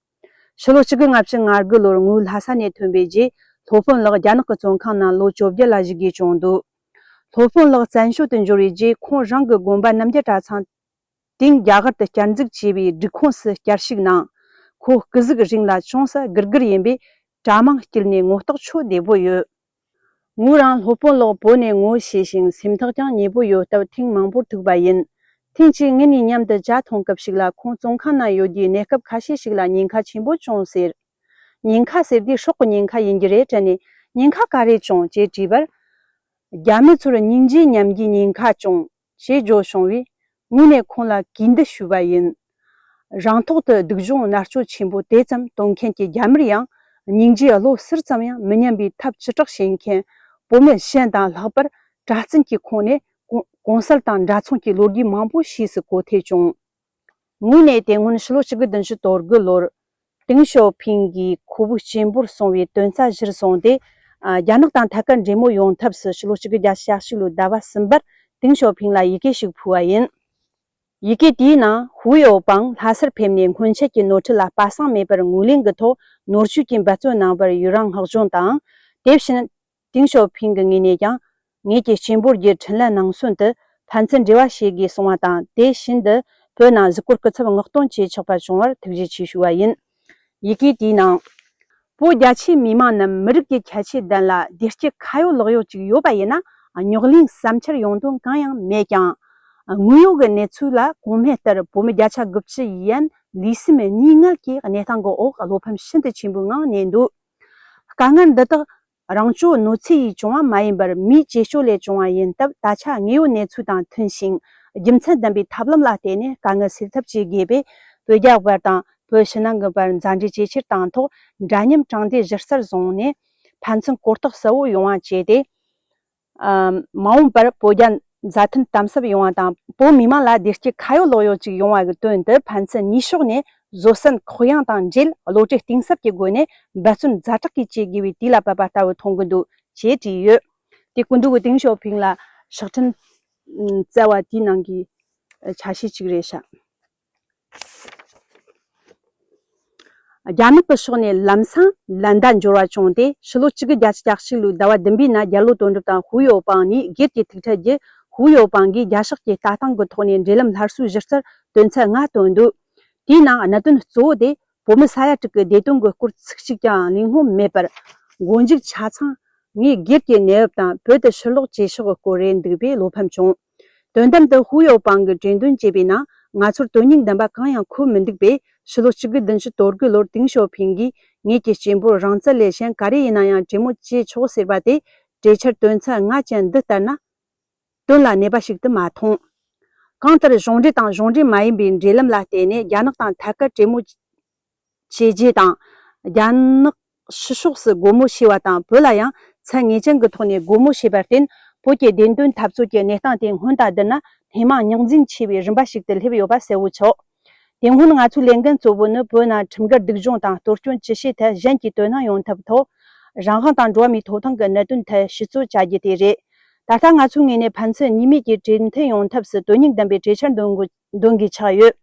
ཕྱི་ལོ་གཅིག་དགུ་ལྔ་བཅུ་ང་དགུ་ལོར་ངོས་ལྷ་ས་ནས་ཐོན་པའི་རྗེས། སློབ་དཔོན་ལགས་རྒྱ་ནག་གི་བཙོན་ཁང་ནང་ལོ་བཅོ་བརྒྱད་ལ་བཞུགས་དགོས་བྱུང་འདུག་སློབ་དཔོན་ལགས་བཙན་བྱོལ་དུ་འབྱོར་བའི་རྗེས། ཁོང་རང་གི་དགོན་པ་རྣམ་རྒྱལ་གྲྭ་ཚང་དེང་རྒྱ་གར་དུ་བསྐྱར་འཛུགས་བྱས་པའི་སྒྲིག་ཁོངས་སུ་བསྐྱར་ཞུགས་གནང་། ཁོ་སྐུ་གཟུགས་རིང་ལ་ཅུང་ཟད་སྒུར་སྒུར་ཡིན་པས། གྲྭ་མང་དཀྱིལ་ནས་ངོ་རྟོགས་ཆོད་བདེ་པོ་ཡོད། ངོས་རང་སློབ་དཔོན་ལགས་བོད་ནས་ངོ་ཤེས་ཤིང་སེམས་ཐག་ཀྱང་ཉེ་པོ་ཡོད་སྟབས་ཐེངས་མང་པོར་ཐུག་པ་ཡིན། ཐེངས་གཅིག་ངེད་གཉིས་མཉམ་དུ་ཇ་འཐུང་སྐབས་ཤིག་ལ། ཁོང་བཙོན་ཁང་ནང་ཡོད་དུས་གནས་སྐབས་ཁ་ཤས་ཤིག་ལ་ཉེན་ཁ་ཆེན་པོ་བྱུང་ཟེར། ཉེན་ཁ་ཟེར་དུས་སྲོག་གི་ཉེན་ཁ་ཡིན་རྒྱུ་རེད་དྲན་ནས། ཉེན་ཁ་ག་རེ་བྱུང་ཅེས་དྲིས་པར། རྒྱ་མི་ཚོར་སྙིང་རྗེ་ཉམས་རྒྱུའི་ཉེན་ཁ་བྱུང་ཞེས་བརྗོད་བྱུང་བས། ངོས་ནས་ཁོང་ལ་གུས་འདུད་ཞུས་པ་ཡིན། རང་ཐོག་ཏུ་སྡུག་སྦྱོང་མནར་གཅོད་ཆེན་པོ་དེ་ཙམ་གཏོང་མཁན་གྱི་རྒྱ་མིར་ཡང་། སྙིང་རྗེ་བློ་གསེར་ཙམ་ཡང་མི་སྙམ་པའི་ཐབས་ཅི་དྲག་བྱེད་མཁན་བོད་མི་གཞན་དང་ལྷག་པར། གྲྭ་བཙུན་གྱི་ཁོངས་ནས་གོང་གོང་གསལ་དང་འདྲ་མཚུངས་ཀྱི་ལོ་རྒྱུས་མང་པོ་ཞིག་སུ་གོ་ཐོས་བྱུང་། ངོས་ནས་དེ་སྔོན་ཕྱི་ལོ་གཅིག་དགུ་བདུན་ཅུ་དོན་དགུ་ལོར། ཏེང་ཞའོ་ཕིང་གིས་ཁོ་བོའི་གཅེན་པོར་སོང་བའི་དོན་རྩ་གཞིར་བཟུང་སྟེ། ཨ། རྒྱ་ནག་དང་ཐད་ཀར་འབྲེལ་མོལ་ཡོང་ཐབས་སུ། ཕྱི་ལོ་གཅིག་དགུ་བརྒྱད་ཅུ་གྱ་གཅིག་ལོའི་ཟླ་བ་གསུམ་པར་ཏེང་ཞའོ་ཕིང་ལ་ཡི་གེ་ཞིག་ཕུལ་བ་ཡིན། ཡི་གེ་དེའི་ནང་ཧུའུ་ཡའོ་པང་ལྷ་སར་ཕེབས་ནས་སྔོན་ཆད་ཀྱི་ནོར་འཁྲུལ་ལ་སྤ་གསང་མེད་པར་ངོས་ལེན་གྱི་ཐོག་ནོར་བཅོས་ཀྱིས་འབད་བརྩོན་གནང་བར་ཡི་རང་བསྔགས་བརྗོད་དང་། དེ་བཞིན། ཏེང་ཞའོ་ཕིང་གི་ངོས་ནས་ཀྱང་། ངེད་ཀྱི་གཅེན་པོ་རྒྱུ་འཕྲིན་ལས་ནང་གསེས་དུ་ཕན་ཚུན་འབྲེལ་བ་བྱེད་དགོས་གསུངས་པ་དང་། དེ་བཞིན་དུ་བོད་ནང་གཟིགས་སྐོར་སྐུ་ཚབ་མངགས་གཏོང་བྱེད་ཆོག་པ་བྱུང་བར་ཐུགས་རྗེ་ཆེ་ཞུ་བ་ཡིན། ཡི་གེ་དེའི་ནང་། བོད་རྒྱ་ཆེའི་མི་མང་རྣམས་མི་རིགས་ཀྱི་ཁྱད་ཆོས་ལྡན་ལ། བདེ་སྐྱིད་ཁ་ཡོད་ལག་ཡོད་ཅིག་ཡོད་པ་ཡིན་ན། རྙོག་གླེང་བསམ་འཆར་ཡོང་དོན་གང་ཡང་མེད་ཀྱང་། དངོས་ཡོད་ཀྱི་གནས་ཚུལ་ལ་གོང་སྨྲས་ལྟར། བོད་མི་བརྒྱ་ཆ་དགུ་བཅུ་ཡན་ལུས་སེམས་གཉིས་མངལ་གྱི་གནས་སྟངས་ཀྱི་འོག་བློ་ཕམ་ཤིན་ཏུ་ཆེན་པོའི་ངང་གནས་འདུག་དཀའ་ངལ་འདི་དག་རང་སྐྱོ་གནོད་འཚེ་ཡིས་བྱུང་བ་མ་ཡིན་པར། མིའི་བྱེད་སྤྱོད་ལས་བྱུང་བ་ཡིན་སྟབས། ད་ཆ་དངོས་ཡོད་གནས་ཚུལ་དང་མཐུན་ཞིང་། རྒྱུ་མཚན་ལྡན་པའི་ཐབས་ལམ་ལ་བརྟེན་ནས་དཀའ་ངལ་སེལ་ཐབས་བྱེད་དགོས་པས། བོད་རྒྱ་བར་དང་བོད་ཕྱི་ནང་གི་བར་མཛའ་འབྲེལ་ཇེ་ཆེར་བཏང་ཐོག་འདྲ་མཉམ་དྲང་བདེན་གཞི་རྩར་བཟུང་ནས་ཕན་ཚུན་གོ་རྟོགས་གསལ་བོ་ཡོང་བ་བྱས་ཏེ། ཨ། མ་འོངས་པར་བོད་རྒྱ་མཛའ་མཐུན་དམ་ཟབ་ཡོང་བ་དང་། བོད་མི་མང་ལ་བདེ་སྐྱིད་ཁ་ཡོད་ལག་ཡོད་ཅིག་ཡོང་བ་གི་དོན་དུ་ཕན་ཚུན་ནུས་ཕྱོགས་ནས་བཟོད་བསྲན་ཁོག་ཡངས་དང་འབྲེལ། བློ་གྲོས་གཏིང་ཟབ་ཀྱི་སྒོ་ནས་འབད་བརྩོན་ཛ་དྲག་གིས་བྱེད་དགོས་པའི་དུས་ལ་བབ་པ་ལྟ་བུ་མཐོང་གི་འདུག་ཅེས་བྲིས་ཡོད། དེ་སྐུ་མདུན་གྱི་ཏེང་ཞའོ་ཕིང་ལ་ཕྱག་འཕྲིན་བསྩལ་བ་དེའི་ནང་གི་ཆ་ཤས་གཅིག་རེད་ཤག་རྒྱ་ནག་གི་ཕྱོགས་ནས་ལམ་སང་ལན་གདའ་འབྱོར་བ་བྱུང་སྟེ། ཕྱི་ལོ་ཆིག་སྟོང་དགུ་བརྒྱ་གྱ་གཅིག་ལོའི་ཟླ་བ་བདུན་པའི་ནང་རྒྱལ་ལོ་དོན་གྲུབ་དང་ཧུའུ་ཡའོ་པང་གཉིས་སྒེར་གྱི་ཐུག་འཕྲད་རྒྱུ། ཧུའུ་ཡའོ་པང་གིས་རྒྱལ་ཕྱོགས་ཀྱི་ལྟ་སྟངས་ཀྱི་ཐོག་ནས་འབྲེལ་ལམ་སླར་གསོའི་གཞི་རྩར་དོན་ཚན་ལྔ་བཏོན་འདུག་དེའི་ནང་གནད་དོན་གཙོ་བོ་དེ། བོད་མི་ས་ཡ་དྲུག་གི་བདེ་དོན་གྱི་སྐོར་ཚིག་གཅིག་ཀྱང་གླེང་སློང་མེད་པར། མགོ་མཇུག་ཆ་ཚང་ངས་སྒེར་གྱི་གནས་བབ་དང་བོད་དུ་ཕྱིར་ལོག་བྱེད་ཕྱོགས་ཀྱི་སྐོར་རེད་འདུག་པས་བློ་ཕམ་བྱུང་། དོན་དམ་དུ་ཧུའུ་ཡའོ་པང་གིས་གྲོས་འདོན་བྱས་པའི་ནང་ང་ཚོར་དོན་སྙིང་ལྡན་པ་གང་ཡང་འཁོད་མི་འདུག་པས། ཕྱི་ལོ་ཆིག་སྟོང་དགུ་བརྒྱ་བདུན་ཅུ་དོན་དགུ་ལོར་ཏེང་ཞའོ་ཕིང་གིས་ངེད་ཀྱི་གཅེན་པོར་རང་བཙན་ལས་གཞན་ག་རེ་ཡིན་ན་ཡང་གྲོས་མོལ་བྱེད་ཆོག་ཟེར་བ་དེ། གྲོས་འཆར་དོན་ཚན་ལྔ་ཅན་འདི་ལྟར་ན། དོན་ལ་གནས་པ་ཞིག་ཏུ་མ་མཐོང་། གང་ལྟར་གཞུང་འབྲེལ་དང་གཞུང་འབྲེལ་མ་ཡིན་པའི་འབྲེལ་ལམ་ལ་བརྟེན་ནས་རྒྱ་ནག་དང་ཐད་ཀར་གྲོས་མོལ་བྱས་རྗེས་དང་། རྒྱ་ནག་ཕྱི་ཕྱོགས་སུ་སྒོ་མོ་ཕྱེ་བ་དང་། བོད་ལ་ཡང་ཚད་ངེས་ཅན་གྱི་ཐོག་ནས་སྒོ་མོ་ཕྱེ་བར་བརྟེན། བོད་ཀྱི་བདེན་དོན་འཐབ་རྩོད་ཀྱི་གནས་སྟངས་དེ་སྔོན་དང་བསྡུར་ན་སྣེ་མང་རྙོག་འཛིང་ཆེ་བའི་རིམ་པ་ཞིག་ཏུ་སླེབས་ཡོད་པ་གསལ་བོ་ཆགས། དེ་སྔོན་ང་ཚོའི་ལས་འགན་གཙོ་བོ་ནི་བོད་ནང་ཁྲིམས་འགལ་སྡུག་སྦྱོང་དང་གཏོར་སྐྱོན་ཅི་བྱེད་ཐད་གཞན་གྱིས་དོ་སྣང་ཡོང་ཐབས་ཐོག་རང་དབང་དང་འགྲོ་བ་མིའི་ཐོབ་ཐང་གི་གནད་དོན་ཐད་ཞིབ་རྩོད་བྱ་རྒྱུ་དེ་རེད། ད་ལྟ་ང་ཚོའི་ངོས་ནས་ཕན་ཚུན་གཉིས་མོས་ཀྱིས་གྲོས་མཐུན་ཡོང་ཐབས་སུ་དོན་སྙིང་ལྡན་པའི་གྲོས་འཆར་འདོན་དགོས་འདོན་དགོས་ཆགས་ཡོད།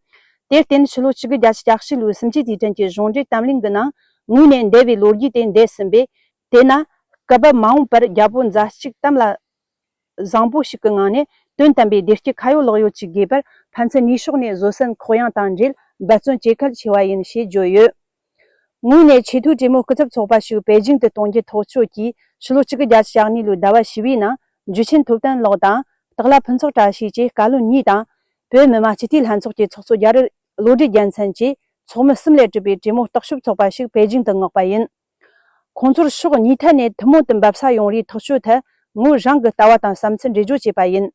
དེར་བརྟེན་ཕྱི་ལོ་ཆིག་སྟོང་དགུ་བརྒྱ་གྱ་གཅིག་ལོའི་གསུམ་བཅུའི་དུས་དྲན་གྱི་གཞུང་འབྲེལ་གཏམ་གླེང་གི་ནང་ངོས་ནས་འདས་པའི་ལོ་རྒྱུས་དེ་འདས་ཟིན་པས། དེས་ན་སྐབས་བབ་མ་འོངས་པར་རྒྱལ་པོ་མཛའ་གཅུགས་གཏམ་ལ་བཟང་པོ་ཞིག་གི་ངང་ནས་དོན་དམ་པའི་བདེ་སྐྱིད་ཁ་ཡོད་ལག་ཡོད་ཅིག་དགོས་པར་ཕན་ཚུན་ནུས་ཕྱོགས་ནས་བཟོད་བསྲན་ཁོག་ཡངས་དང་འབྲེལ་འབད་བརྩོན་བྱེད་གལ་ཆེ་བ་ཡིན་ཞེས་བརྗོད་ཡོད། ངོས་ནས་ཆེས་མཐོའི་གྲོས་མོལ་སྐུ་ཚབ་ཚོགས་པ་ཞིག་པེ་ཅིང་དུ་གཏོང་རྒྱུ་ཐག་གཅོད་ཀྱིས། ཕྱི་ལོ་ཆིག་སྟོང་དགུ་བརྒྱ་གྱ་གཉིས་ལོའི་ཟླ་བ་བཞི་པའི་ནང་འཇུ་ཆེན་ཐུབ་བསྟན་ལགས་དང་སྟག་ལྷ་ཕུན་ཚོགས་བཀྲ་ཤིས་བཅས་བཀའ་བློན་གཉིས་དང་། བོད་མི་མང་སྤྱི་འཐུས་ལྷན་ཚོགས་ཀྱི་ཚོགས་གཙོ་རྒྱ་རི་བློ་གྲོས་རྒྱལ་མཚན་བཅས་ཚོགས་མི་གསུམ་ལས་གྲུབ་པའི་གྲོས་མོལ་རྟོག་ཞིབ་ཚོགས་པ་ཞིག་པེ་ཅིང་དུ་མངགས་པ་ཡིན། ཁོང་ཚོར་ཕྱོགས་གཉིས་ཐད་ནས་ཐུན་མོང་དུ་འབབ་ས་ཡོང་རེའི་ཐག་གཅོད་ཐད་ངོས་རང་གི་ལྟ་བ་དང་བསམ་ཚུལ་འགྲེལ་བརྗོད་བྱས་པ་ཡིན།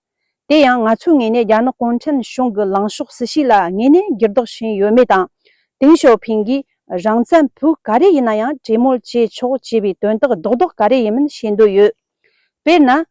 དེ་ཡང་ང་ཚོའི་ངོས་ནས་རྒྱ་ནག་གུང་ཁྲན་གཞུང་གི་ལངས་ཕྱོགས་སྲིད་བྱུས་ལ་དངོས་གནས་འགྱུར་ལྡོག་ཕྱིན་ཡོད་མེད་དང་། ཏེང་ཞའོ་ཕིང་གིས་རང་བཙན་བོད་ག་རེ་ཡིན་ན་ཡང་གྲོས་མོལ་བྱེད་ཆོག་ཅེས་པའི་དོན་དག་རྡོག་རྡོག་ག་རེ་ཡིན་མིན་ཤེས་འདོད་ཡོད། དཔེར་ན།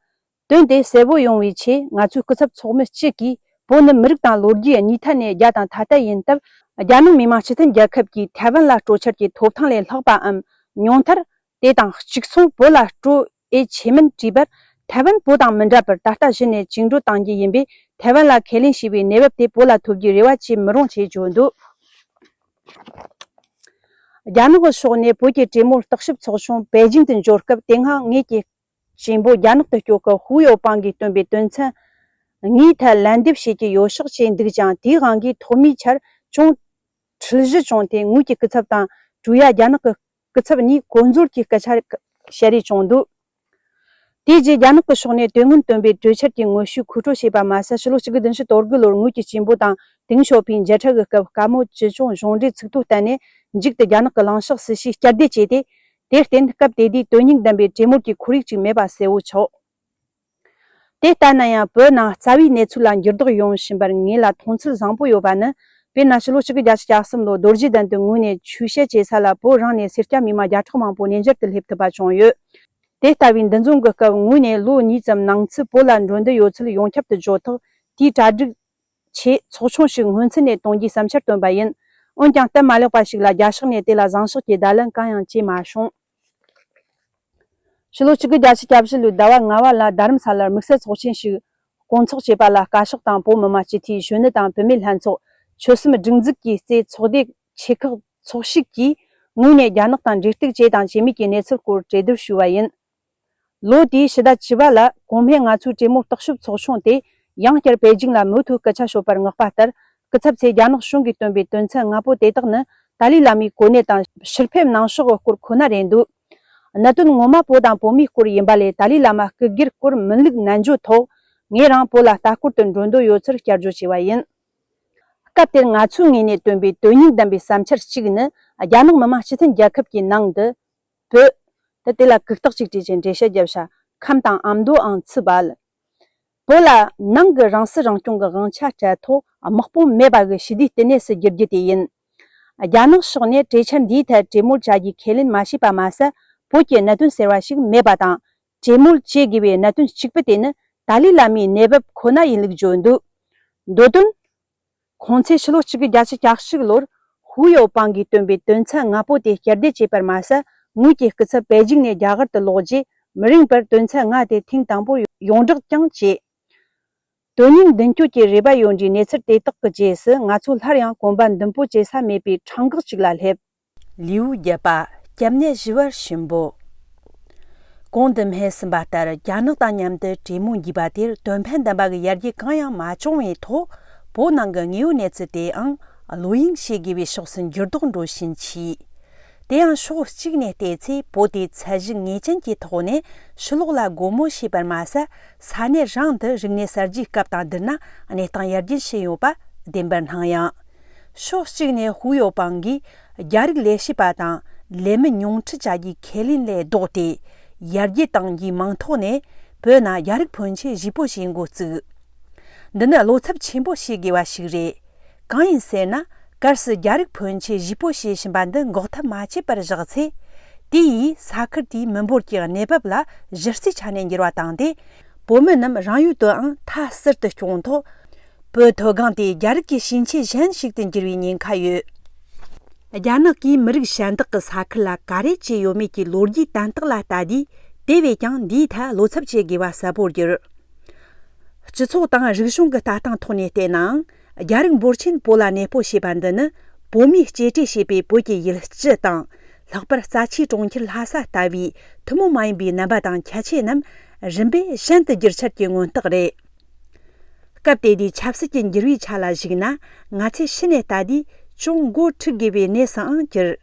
དོན་དེ་གསལ་བོ་ཡོང་བའི་ཆེད་ང་ཚོའི་སྐུ་ཚབ་ཚོགས་མི་གཅིག་གིས་བོད་ནི་མི་རིགས་དང་ལོ་རྒྱུས་གཉིས་ཐད་ནས་རྒྱ་དང་ཐ་དད་ཡིན་སྟབས། རྒྱ་ནག་མི་དམངས་སྤྱི་མཐུན་རྒྱལ་ཁབ་ཀྱིས་ཐའེ་ཝན་ལ་སྤྲོད་འཆར་གྱི་ཐོབ་ཐང་ལས་ལྷག་པའམ་ཉུང་མཐར། དེ་དང་གཅིག་མཚུངས་བོད་ལ་སྤྲོད་འོས་ཆེ་མིན་དྲིས་པར། ཐའེ་ཝན་བོད་དང་མི་འདྲ་བར་ད་ལྟ་གཞི་ནས་བཅིངས་འགྲོལ་གཏང་རྒྱུ་ཡིན་པས། ཐའེ་ཝན་ལ་ཁས་ལེན་བྱས་པའི་གནས་བབ་དེ་བོད་ལ་ཐོབ་རྒྱུའི་རེ་བ་བྱེད་མི་རུང་ཞེས་བརྗོད་འདུག་རྒྱ་ནག་གི་ཕྱོགས་ནས་བོད་ཀྱི་གྲོས་མོལ་རྟོག་ཞིབ་ཚོགས་ཆུང་པེ་ཅིང་དུ་འབྱོར་སྐབས། དེ་སྔ་ངེད་ཀྱི་གཅེན་པོ་རྒྱ་ནག་ཏུ་སྐྱོད་སྐབས་ཧུའུ་ཡའོ་པང་གིས་བཏོན་པའི་དོན་ཚན་ལྔའི་ཐད་ལན་འདེབས་བྱེད་ཀྱི་ཡོད་ཤག་ཅེས་འདུག་ཀྱང་། དེའི་དབང་གིས་ཐོག་མའི་ཆར་ཅུང་འཁྲུལ་གཞི་བྱུང་སྟེ། ངོས་ཀྱི་སྐུ་ཚབ་དང་ཀྲུའུ་ཡ་རྒྱ་ནག་གི་སྐུ་ཚབ་གཉིས་གོ་འཛོལ་གྱི་སྐད་ཆ་བཤད་རེས་བྱུང་འདུག་དེ་རྗེས་རྒྱ་ནག་གི་ཕྱོགས་ནས་དེ་སྔོན་བཏོན་པའི་གྲོས་འཆར་གྱི་ངོ་བཤུས་མཁོ་སྤྲོད་བྱས་པ་མ་ཟད། ཕྱི་ལོ་གཅིག་སྟོང་དགུ་བརྒྱ་དོན་དགུ་ལོར་ངོས་ཀྱི་གཅེན་པོ་དང་ཏེང་ཞའོ་ཕིང་མཇལ་འཕྲད་ཀྱི་སྐབས། བཀའ་མོལ་ཅི་བྱུང་གཞུང་འབྲེལ་ཚིག་ཐོ་བསྟན་ནས། མཇུག་ཏུ་རྒྱ་ནག་གི་ལངས་ཕྱོགས་སྲིད་བྱུས་བསྐྱར་ཟློས་བྱས་ཏེ། དེར་བརྟེན་སྐབས་དེ་དུས་དོན་སྙིང་ལྡན་པའི་གྲོས་མོལ་གྱི་ཁོར་ཡུག་ཅིག་མེད་པ་གསལ་བོ་ཆགས། དེ་ལྟ་ན་ཡང་བོད་ནང་རྩ་བའི་གནས་ཚུལ་ལ་འགྱུར་ལྡོག་ཡོང་བཞིན་པར་ངེད་ལ་མཐོང་ཚུལ་བཟང་པོ་ཡོད་པ་ནི། དཔེར་ན། ཕྱི་ལོ་གཅིག་སྟོང་དགུ་བརྒྱ་གྱ་གསུམ་ལོ་རྡོ་རྗེ་གདན་དུ་ངོས་ནས་ཆོས་བཤད་བྱེད་ས་ལ་བོད་རང་ནས་སེར་སྐྱ་མི་མང་བརྒྱ་ཕྲག་མང་པོ་གནས་མཇལ་དུ་སླེབས་ཐུབ་པ་བྱུང་ཡོད། དེ་ལྟ་བུའི་འདུ་འཛོམས་ཀྱི་སྐབས། ངོས་ནས་ལོ་གཉིས་ཙམ་ནང་ཚུད་བོད་ལ་འགྲོ་འདོད་ཡོད་ཚུལ་ཡོངས་ཁྱབ་ཏུ་བརྗོད་ཐོག་དེའི་གྲ་སྒྲིག་ཆེད་ཚོགས་ཆུང་ཞིག་སྔོན་ཚུད་ནས་གཏོང་རྒྱུའི་བསམ་འཆར་བཏོན་པ་ཡིན། འོན་ཀྱང་སྟབས་མ་ལེགས་པ་ཞིག་ལ་རྒྱ་ཕྱོགས་ནས་དེ་ལ་བཟང་ཕྱོགས་ཀྱི་བརྡ་ལན་གང་ཡང་བྱས་མ་བྱུང་། ཕྱི་ལོ་གཅིག་སྟོང་དགུ་བརྒྱ་གྱ་བཞི་ལོའི་ཟླ་བ་ལྔ་པ་ལ་རྡ་རམ་ས་ལར་དམིགས་བསལ་ཚོགས་ཆེན་ཞིག་བསྐོང་ཚོགས་བྱས་པ་ལ། བཀའ་ཤག་དང་བོད་མི་མང་སྤྱི་འཐུས་གཞོན་ནུ་དང་བུད་མེད་ལྷན་ཚོགས། ཆོལ་གསུམ་སྒྲིག་འཛུགས་ཀྱི་རྩེ་ཚོགས་སྡེ་ཆེ་ཁག་ཚོགས་ཞུགས་ཀྱིས་ངོས་ནས་རྒྱ་ནག་དང་འབྲེལ་གཏུག་བྱས་དང་བྱེད་མུས་ཀྱི་གནས་ཚུལ་སྐོར་གྲོས་བསྡུར་ཞུས་པ་ཡིན། ལོ་དེའི་ཕྱི་ཟླ་བཅུ་པ་ལ་གོང་སྨན་ང་ཚོའི་གྲོས་མོལ་རྟོག་ཞིབ་ཚོགས་ཆུང་དེ་ཡང་བསྐྱར་པེ་ཅིང་ལ་མུ་མཐུད་སྐད་ཆ་ཤོད་པར་མངགས་པ་ལྟར། སྐུ་ཚབ་ཚོས་རྒྱ་ནག་གཞུང་གིས་བཏོན་པའི་དོན་ཚན་ལྔ་པོ་དེ་དག་ནི་ཏཱ་ལའི་བླ་མའི་གོ་གནས་དང་ཕྱིར་ཕེབས་གནང་ཕྱོགས་ཀྱི་སྐོར་ཁོ་ན་རེད་འདུག་གནད་དོན་ངོ་མ་བོད་དང་བོད་མིའི་སྐོར་ཡིན་པ་ལས། ཏཱ་ལའི་བླ་མ་སྐུ་སྒེར་སྐོར་མིན་ལུགས་ནན་བརྗོད་ཐོག་ངེད་རང་བོད་ལ་ལྟ་སྐོར་དུ་འགྲོ་འདོད་ཡོད་ཚུལ་བསྐྱར་བརྗོད་བྱས་པ་ཡིན། སྐབས་དེར་ང་ཚོའི་ངོས་ནས་བཏོན་པའི་དོན་སྙིང་ལྡན་པའི་བསམ་འཆར་གཅིག་ནི། རྒྱ་ནག་མི་དམངས་སྤྱི་མཐུན་རྒྱལ་ཁབ་ཀྱི་ནང་དུ་བོད། དེ་དེ་ལ་གུག་རྟགས་གཅིག་བྲིས་ཀྱི་འགྲེལ་བཤད་བརྒྱབ་ཤག་ཁམས་དང་ཨ་མདོའང་ཚུད་པ་ལ། བོད་ལ་ནང་གི་རང་སྲིད་རང་སྐྱོང་གི་དབང་ཆ་སྤྲད་ཐོག་དམག་དཔུང་མེད་པ་གི་ཞི་བདེའི་བསྟི་གནས་སུ་བསྒྱུར་རྒྱུ་དེ་ཡིན། རྒྱ་ནག་ཕྱོགས་ནས་གྲོས་འཆར་འདིའི་ཐད་གྲོས་མོལ་བྱ་རྒྱུའི་ཁས་ལེན་མ་བྱས་པ་མ་ཟད། བོད་ཀྱི་གནད་དོན་ཟེར་བ་ཞིག་མེད་པ་དང་། གྲོས་མོལ་བྱེད་དགོས་པའི་གནད་དོན་གཅིག་པུ་དེ་ནི་ཏཱ་ལའི་བླ་མའི་གནས་བབ་ཁོ་ན་ཡིན་ལུགས་བརྗོད་འདུག། མདོ་དོན། ཁོང་ཚོས་ཕྱི་ལོ་གཅིག་དགུ་བརྒྱད་ཅུ་གྱ་གཅིག་ལོར་ཧུའུ་ཡའོ་པང་གིས་བཏོན་པའི་དོན་ཚན་ལྔ་པོ་དེ་བསྐྱར་ཟློས་བྱས་པར་མ་ཟད། ངོས་ཀྱི་སྐུ་ཚབ་པེ་ཅིང་ནས་རྒྱ་གར་དུ་ལོག་རྗེས་མི་རིང་བར་དོན་ཚན་ལྔ་དེ་ཐེངས་དང་པོར་ཡོངས་བསྒྲགས་ཀྱང་བྱས། དོན་སྙིང་མདུན་སྐྱོད་ཀྱི་རེ་བ་ཡོད་འདྲའི་གནས་ཚུལ་དེ་དག་གི་རྗེས་སུ། ང་ཚོ་སླར་ཡང་གོམ་པ་མདུན་སྤོ་བྱེད་ས་མེད་པའི་ཁྲང་འགག་ཅིག་ལ་སླེབས། ལེའུ་བརྒྱད་པ། སྐྱབས་གནས་ཞི་བར་གཤིན་པོ། གོང་དུ་སྨྲས་ཟིན་པ་ལྟར། རྒྱ་ནག་དང་མཉམ་དུ་གྲོས་མོལ་བགྱིས་པ་དེར་དོན་ཕན་ལྡན་པ་གི་ཡར་རྒྱས་གང་ཡང་མ་བྱུང་བའི་ཐོག། བོད་ནང་གི་དངོས་ཡོད་གནས་ཚུལ་དེའང་བློ་གཡེང་བྱེད་དགོས་པའི་ཕྱོགས་སུ་འགྱུར་ལྡོག་འགྲོ་བཞིན་མཆིས། དེ་ཡང་ཕྱོགས་གཅིག་ནས་བལྟས་ཚེ། བོད་དེ་ཚད་གཞི་ངེས་ཅན་གྱི་ཐོག་ནས་ཕྱི་ལོགས་ལ་སྒོ་མོ་ཕྱེས་པར་མ་ཟད། ས་གནས་རང་དུ་རིག་གནས་གསར་བརྗེའི་སྐབས་དང་བསྡུར་ན་གནས་སྟངས་ཡར་རྒྱས་ཕྱིན་ཡོད་པ་བདེན་པར་སྣང་ཡང་། ཕྱོགས་གཅིག་ནས་ཧུའུ་ཡའོ་པང་གིས་རྒྱ་རིགས་ལས་བྱེད་པ་དང་ལས་མི་ཉུང་འཕྲི་བྱ་རྒྱུའི་ཁས་ལེན་ལས་ལྡོག་སྟེ། ཡར་རྒྱས་གཏང་རྒྱུའི་མིང་ཐོག་ནས་བོད་ནང་རྒྱ་རིགས་ཕོན་ཆེ་གཞིས་སྤོ་བྱེད་འགོ་བཙུགས། འདི་ནི་བློ་འཚབ་ཆེན་པོ་བྱེད་དགོས་པ་ཞིག་རེད། གང་ཡིན་ཟེར་ན། གལ་སྲིད་རྒྱ་རིགས་ཕོན་ཆེ་གཞིས་སྤོ་བྱེད་བཞིན་པ་འདི་འགོག་ཐབས་མ་བྱས་པར་བཞག་ཚེ། དེ་ཡིས་ས་ཁུལ་དེའི་མི་འབོར་གྱི་གནས་བབ་ལ་གཞི་རྩའི་ཆ་ནས་འགྱུར་བ་བཏང་སྟེ། བོད་མི་རྣམས་རང་ཡུལ་དུའང་མཐའ་ཟུར་དུ་བསྐྱོད་ཐོག། བོད་མཐོ་སྒང་དེ་རྒྱ་རིགས་ཀྱི་ཞིང་ཆེན་གཞན་ཞིག་ཏུ་འགྱུར་བའི་ཉེན་ཁ་ཡོད། རྒྱ་ནག་གིས་མི་རིགས་གཞན་དག་གི་ས་ཁུལ་ལ་ག་རེ་བྱས་ཡོད་མེད་ཀྱི་ལོ་རྒྱུས་དན་རྟགས་ལ་ལྟ་དུས། དེ་བས་ཀྱང་འདིའི་ཐད་བློ་འཚབ་བྱེད་དགོས་པ་གསལ་པོར་གྱུར། སྤྱི་ཚོགས་དང་རིག་གཞུང་གི་ལྟ་སྟངས་ཐོག་ནས་བལྟས་ནའང་། རྒྱ་རིགས་འབོར་ཆེན་བོད་ལ་གནས་སྤོ་བྱས་པ་འདི་ནི། བོད་མིས་གཅེས་སྤྲས་བྱེད་པའི་བོད་ཀྱི་ཡུལ་སྤྱི་དང་། ལྷག་པར་རྩ་ཆེའི་གྲོང་ཁྱེར་ལྷ་ས་ལྟ་བུའི་ཐུན་མོང་མ་ཡིན་པའི་རྣམ་པ་དང་ཁྱད་ཆོས་རྣམས་རིམ་པས་ཞན་དུ་འགྱུར་འཆར་གྱི་མངོན་རྟགས་རེད། སྐབས་དེ་དུས་ཆབ་སྲིད་ཀྱི་འགྱུར་བའི་ཆ་ལ་གཞིགས་ན། ང་ཚོས་ཕྱི་ནས་ལྟ་དུས་ཅུང་མགོ་འཁྲུག་དགོས་པའི་གནས་སུའང་གྱུར།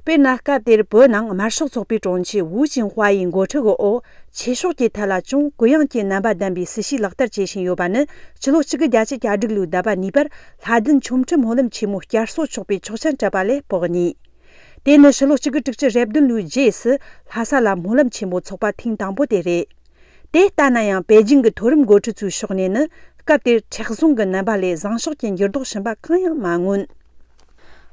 དཔེར་ན། སྐབས་དེར་བོད་ནང་དམར་ཤོག་ཚོགས་པའི་དྲུང་ཆེ་ཝུའུ་ཅིན་ཧྭ་ཡི་འགོ་ཁྲིད་འོག་ཆོས་ཕྱོགས་ཀྱི་ཐད་ལ་ཅུང་གུ་ཡངས་ཀྱི་རྣམ་པ་ལྡན་པའི་སྲིད་བྱུས་ལག་བསྟར་བྱེད་བཞིན་ཡོད་པ་ནི། ཕྱི་ལོ་གཅིག་དགུ་བརྒྱད་ཅུ་གྱ་དྲུག་ལོའི་ཟླ་བ་གཉིས་པར་ལྷ་ལྡན་ཆོ་འཕྲུལ་སྨོན་ལམ་ཆེན་མོ་བསྐྱར་གསོ་ཆོག་པའི་ཆོག་མཆན་སྤྲད་པ་ལས་ཕོག་ནས། དེ་ནི་ཕྱི་ལོ་གཅིག་དགུ་དྲུག་ཅུ་རེ་བདུན་ལོའི་རྗེས་སུ་ལྷ་ས་ལ་སྨོན་ལམ་ཆེན་མོ་འཚོགས་པ་ཐེངས་དང་པོ་དེ་རེད། དེ་ལྟ་ན་ཡང་པེ་ཅིང་གི་མཐོ་རིམ་འགོ་ཁྲིད་ཚོའི་ཕྱོགས་ནས་ནི། སྐབས་དེར་མཁྲེགས་བཟུང་གི་རྣམ་པ་ལས་བཟང་ཕྱོགས་ཀྱི་འགྱུར་ལྡོག་ཕྱིན་པ་གང་ཡང་མ་མངོན།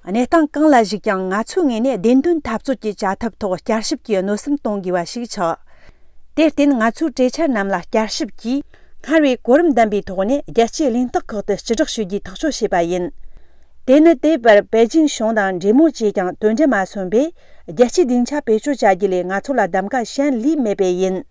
གནས་སྟངས་གང་ལ་གཞིགས་ཀྱང་། ང་ཚོའི་ངོས་ནས་བདེན་དོན་འཐབ་རྩོད་ཀྱི་བྱ་ཐབས་ཐོག་བསྐྱར་ཞིབ་ཀྱི་གནོན་སེམས་གཏོང་དགོས་པ་ཞིག་ཆགས། དེར་བརྟེན། ང་ཚོའི་གྲོས་འཆར་རྣམས་ལ་བསྐྱར་ཞིབ་ཀྱིས། སྔར་བས་གོ་རིམ་ལྡན་པའི་ཐོག་ནས་རྒྱལ་སྤྱིའི་གླེང་སྟེགས་ཁག་ཏུ་སྤྱི་བསྒྲགས་ཞུ་རྒྱུའི་ཐག་གཅོད་བྱས་པ་ཡིན། དེ་ནི་དེ་བར་པེ་ཅིང་གཞུང་དང་གྲོས་མོལ་བྱས་ཀྱང་དོན་འབྲས་མ་སོན་པས། རྒྱལ་སྤྱིའི་སྡིངས་ཆ་བེད་སྤྱོད་བྱ་རྒྱུ་ལས་ང་ཚོ་ལ་གདམ་ག་གཞན་ལུས་མེད་པས་ཡིན།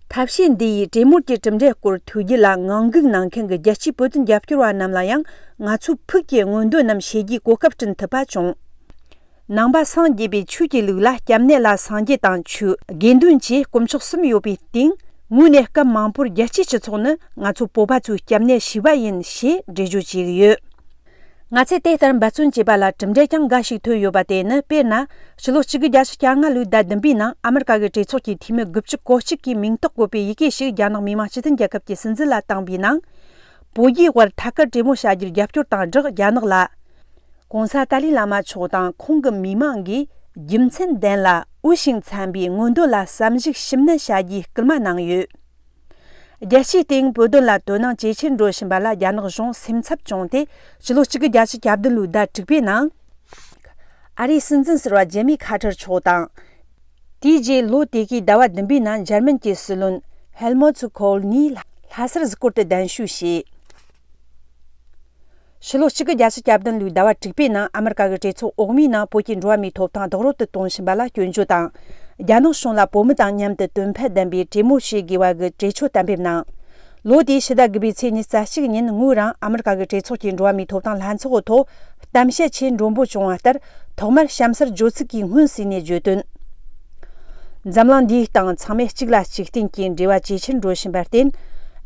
ཐབས་ཤེས་འདི་ཡིས་གྲོས་མོལ་གྱི་གྲུབ་འབྲས་སྐོར་ཐོས་རྒྱུ་ལ་ངང་སྒུག་གནང་མཁན་གྱི་རྒྱལ་སྤྱིའི་བོད་དོན་རྒྱབ་སྐྱོར་བ་རྣམས་ལ་ཡང་ང་ཚོའི་ཕུགས་ཀྱི་མངོན་འདོད་རྣམས་བྱེད་རྒྱུའི་གོ་སྐབས་བསྐྲུན་ཐུབ་པ་བྱུང་། ནང་པ་སངས་རྒྱས་པའི་ཆོས་ཀྱི་ལུགས་ལ་སྐྱབས་གནས་ལ་སངས་རྒྱས་དང་ཆོས་དགེ་འདུན་བཅས་དཀོན་མཆོག་གསུམ་ཡོད་པའི་སྟེང་། ངོས་ནས་སྐབས་མང་པོར་རྒྱལ་སྤྱིའི་སྤྱི་ཚོགས་ནི་ང་ཚོ་བོད་པ་ཚོའི་སྐྱབས་གནས་ཞུས་པ་ཡིན་ཞེས་འགྲེལ་བརྗོད་བྱེད་ཀྱི་ཡོད། ང་ཚོས་དེ་ལྟར་འབད་བརྩོན་བྱས་པ་ལ་གྲུབ་འབྲས་ཀྱང་འགའ་ཞིག་ཐོན་ཡོད་པ་དེ་ནི། དཔེར་ན། ཕྱི་ལོ་གཅིག་དགུ་བརྒྱད་ཅུ་གྱ་ལྔ་ལོའི་ཟླ་བདུན་པའི་ནང་ཨ་མེ་རི་ཀ་གི་གྲོས་ཚོགས་ཀྱི་འཐུས་མི་དགུ་བཅུ་གོ་གཅིག་གིས་མིང་རྟགས་བཀོད་པའི་ཡི་གེ་ཞིག་རྒྱ་ནག་མི་དམངས་སྤྱི་མཐུན་རྒྱལ་ཁབ་ཀྱི་སྲིད་འཛིན་ལ་བཏང་བའི་ནང་། བོད་རྒྱའི་དབར་ཐད་ཀར་གྲོས་མོལ་བྱ་རྒྱུར་རྒྱབ་སྐྱོར་དང་སྦྲགས། རྒྱ་ནག་ལ། གོང་ས་ཏཱ་ལའི་བླ་མ་མཆོག་དང་ཁོང་གི་མི་མང་གིས་རྒྱུ་མཚན་ལྡན་ལ་འོས་ཤིང་འཚམ་པའི་མངོན་འདོད་ལ་བསམ་གཞིགས་ཞིབ་ནན་བྱ་རྒྱུའི་སྐུལ་མ་གནང་ཡོད། རྒྱལ་སྤྱིའི་སྟེང་བོད་དོན་ལ་དོ་སྣང་ཇེ་ཆེར་འགྲོ་བཞིན་པ་ལ་རྒྱ་ནག་གཞུང་སེམས་འཚབ་བྱུང་སྟེ། ཕྱི་ལོ་གཅིག་དགུ་བརྒྱད་ཅུ་གྱ་བདུན་ལོའི་ཟླ་དྲུག་པའི་ནང་། ཨ་རིའི་སྲིད་འཛིན་ཟུར་པ་ཇེ་མི་ཁ་ཏར་མཆོག་དང་། དེའི་རྗེས་ལོ་དེ་གའི་ཟླ་བ་བདུན་པའི་ནང་འཇར་མན་གྱི་སྲིད་བློན་ཧེལ་མོ་ཚུ་ཁོལ་གཉིས་ལྷ་སར་གཟིགས་སྐོར་དུ་གདན་ཞུ་བྱས། ཕྱི་ལོ་གཅིག་དགུ་བརྒྱད་ཅུ་གྱ་བདུན་ལོའི་ཟླ་བ་དྲུག་པའི་ནང་ཨ་མེ་རི་ཀ་གི་གྲོས་ཚོགས་འོག་མའི་ནང་བོད་ཀྱི་འགྲོ་བ་མིའི་ཐོབ་ཐང་རྡོག་རོལ་དུ་གཏོང་བཞིན་པ་ལ་སྐྱོན་བརྗོད་དང་། རྒྱ་ནག་གཞུང་ལ་བོད་མི་དང་མཉམ་དུ་དོན་ཕན་ལྡན་པའི་གྲོས་མོལ་བྱེད་དགོས་པ་གི་གྲོས་ཆོད་གཏན་འབེབས་གནང་། ལོ་དེའི་ཕྱི་ཟླ་དགུ་པའི་ཚེས་ཉི་ཤུ་རྩ་གཅིག་ཉིན་ངོས་རང་ཨ་མེ་རི་ཀ་གི་གྲོས་ཚོགས་ཀྱི་འགྲོ་བ་མིའི་ཐོབ་ཐང་ལྷན་ཚོགས་ཐོག་གཏམ་བཤད་ཆེས་མགྲོན་པོ་བྱུང་བ་ལྟར། ཐོག་མར་གཤམ་གསལ་བརྗོད་ཚིག་གིས་སྔོན་བསུས་ནས་བརྗོད་དོན། འཛམ་གླིང་འདིའི་སྟེང་ཚང་མས་གཅིག་ལ་གཅིག་བརྟེན་གྱིས་འབྲེལ་བ་ཇེ་ཆེར་འགྲོ་བཞིན་པར་བརྟེན།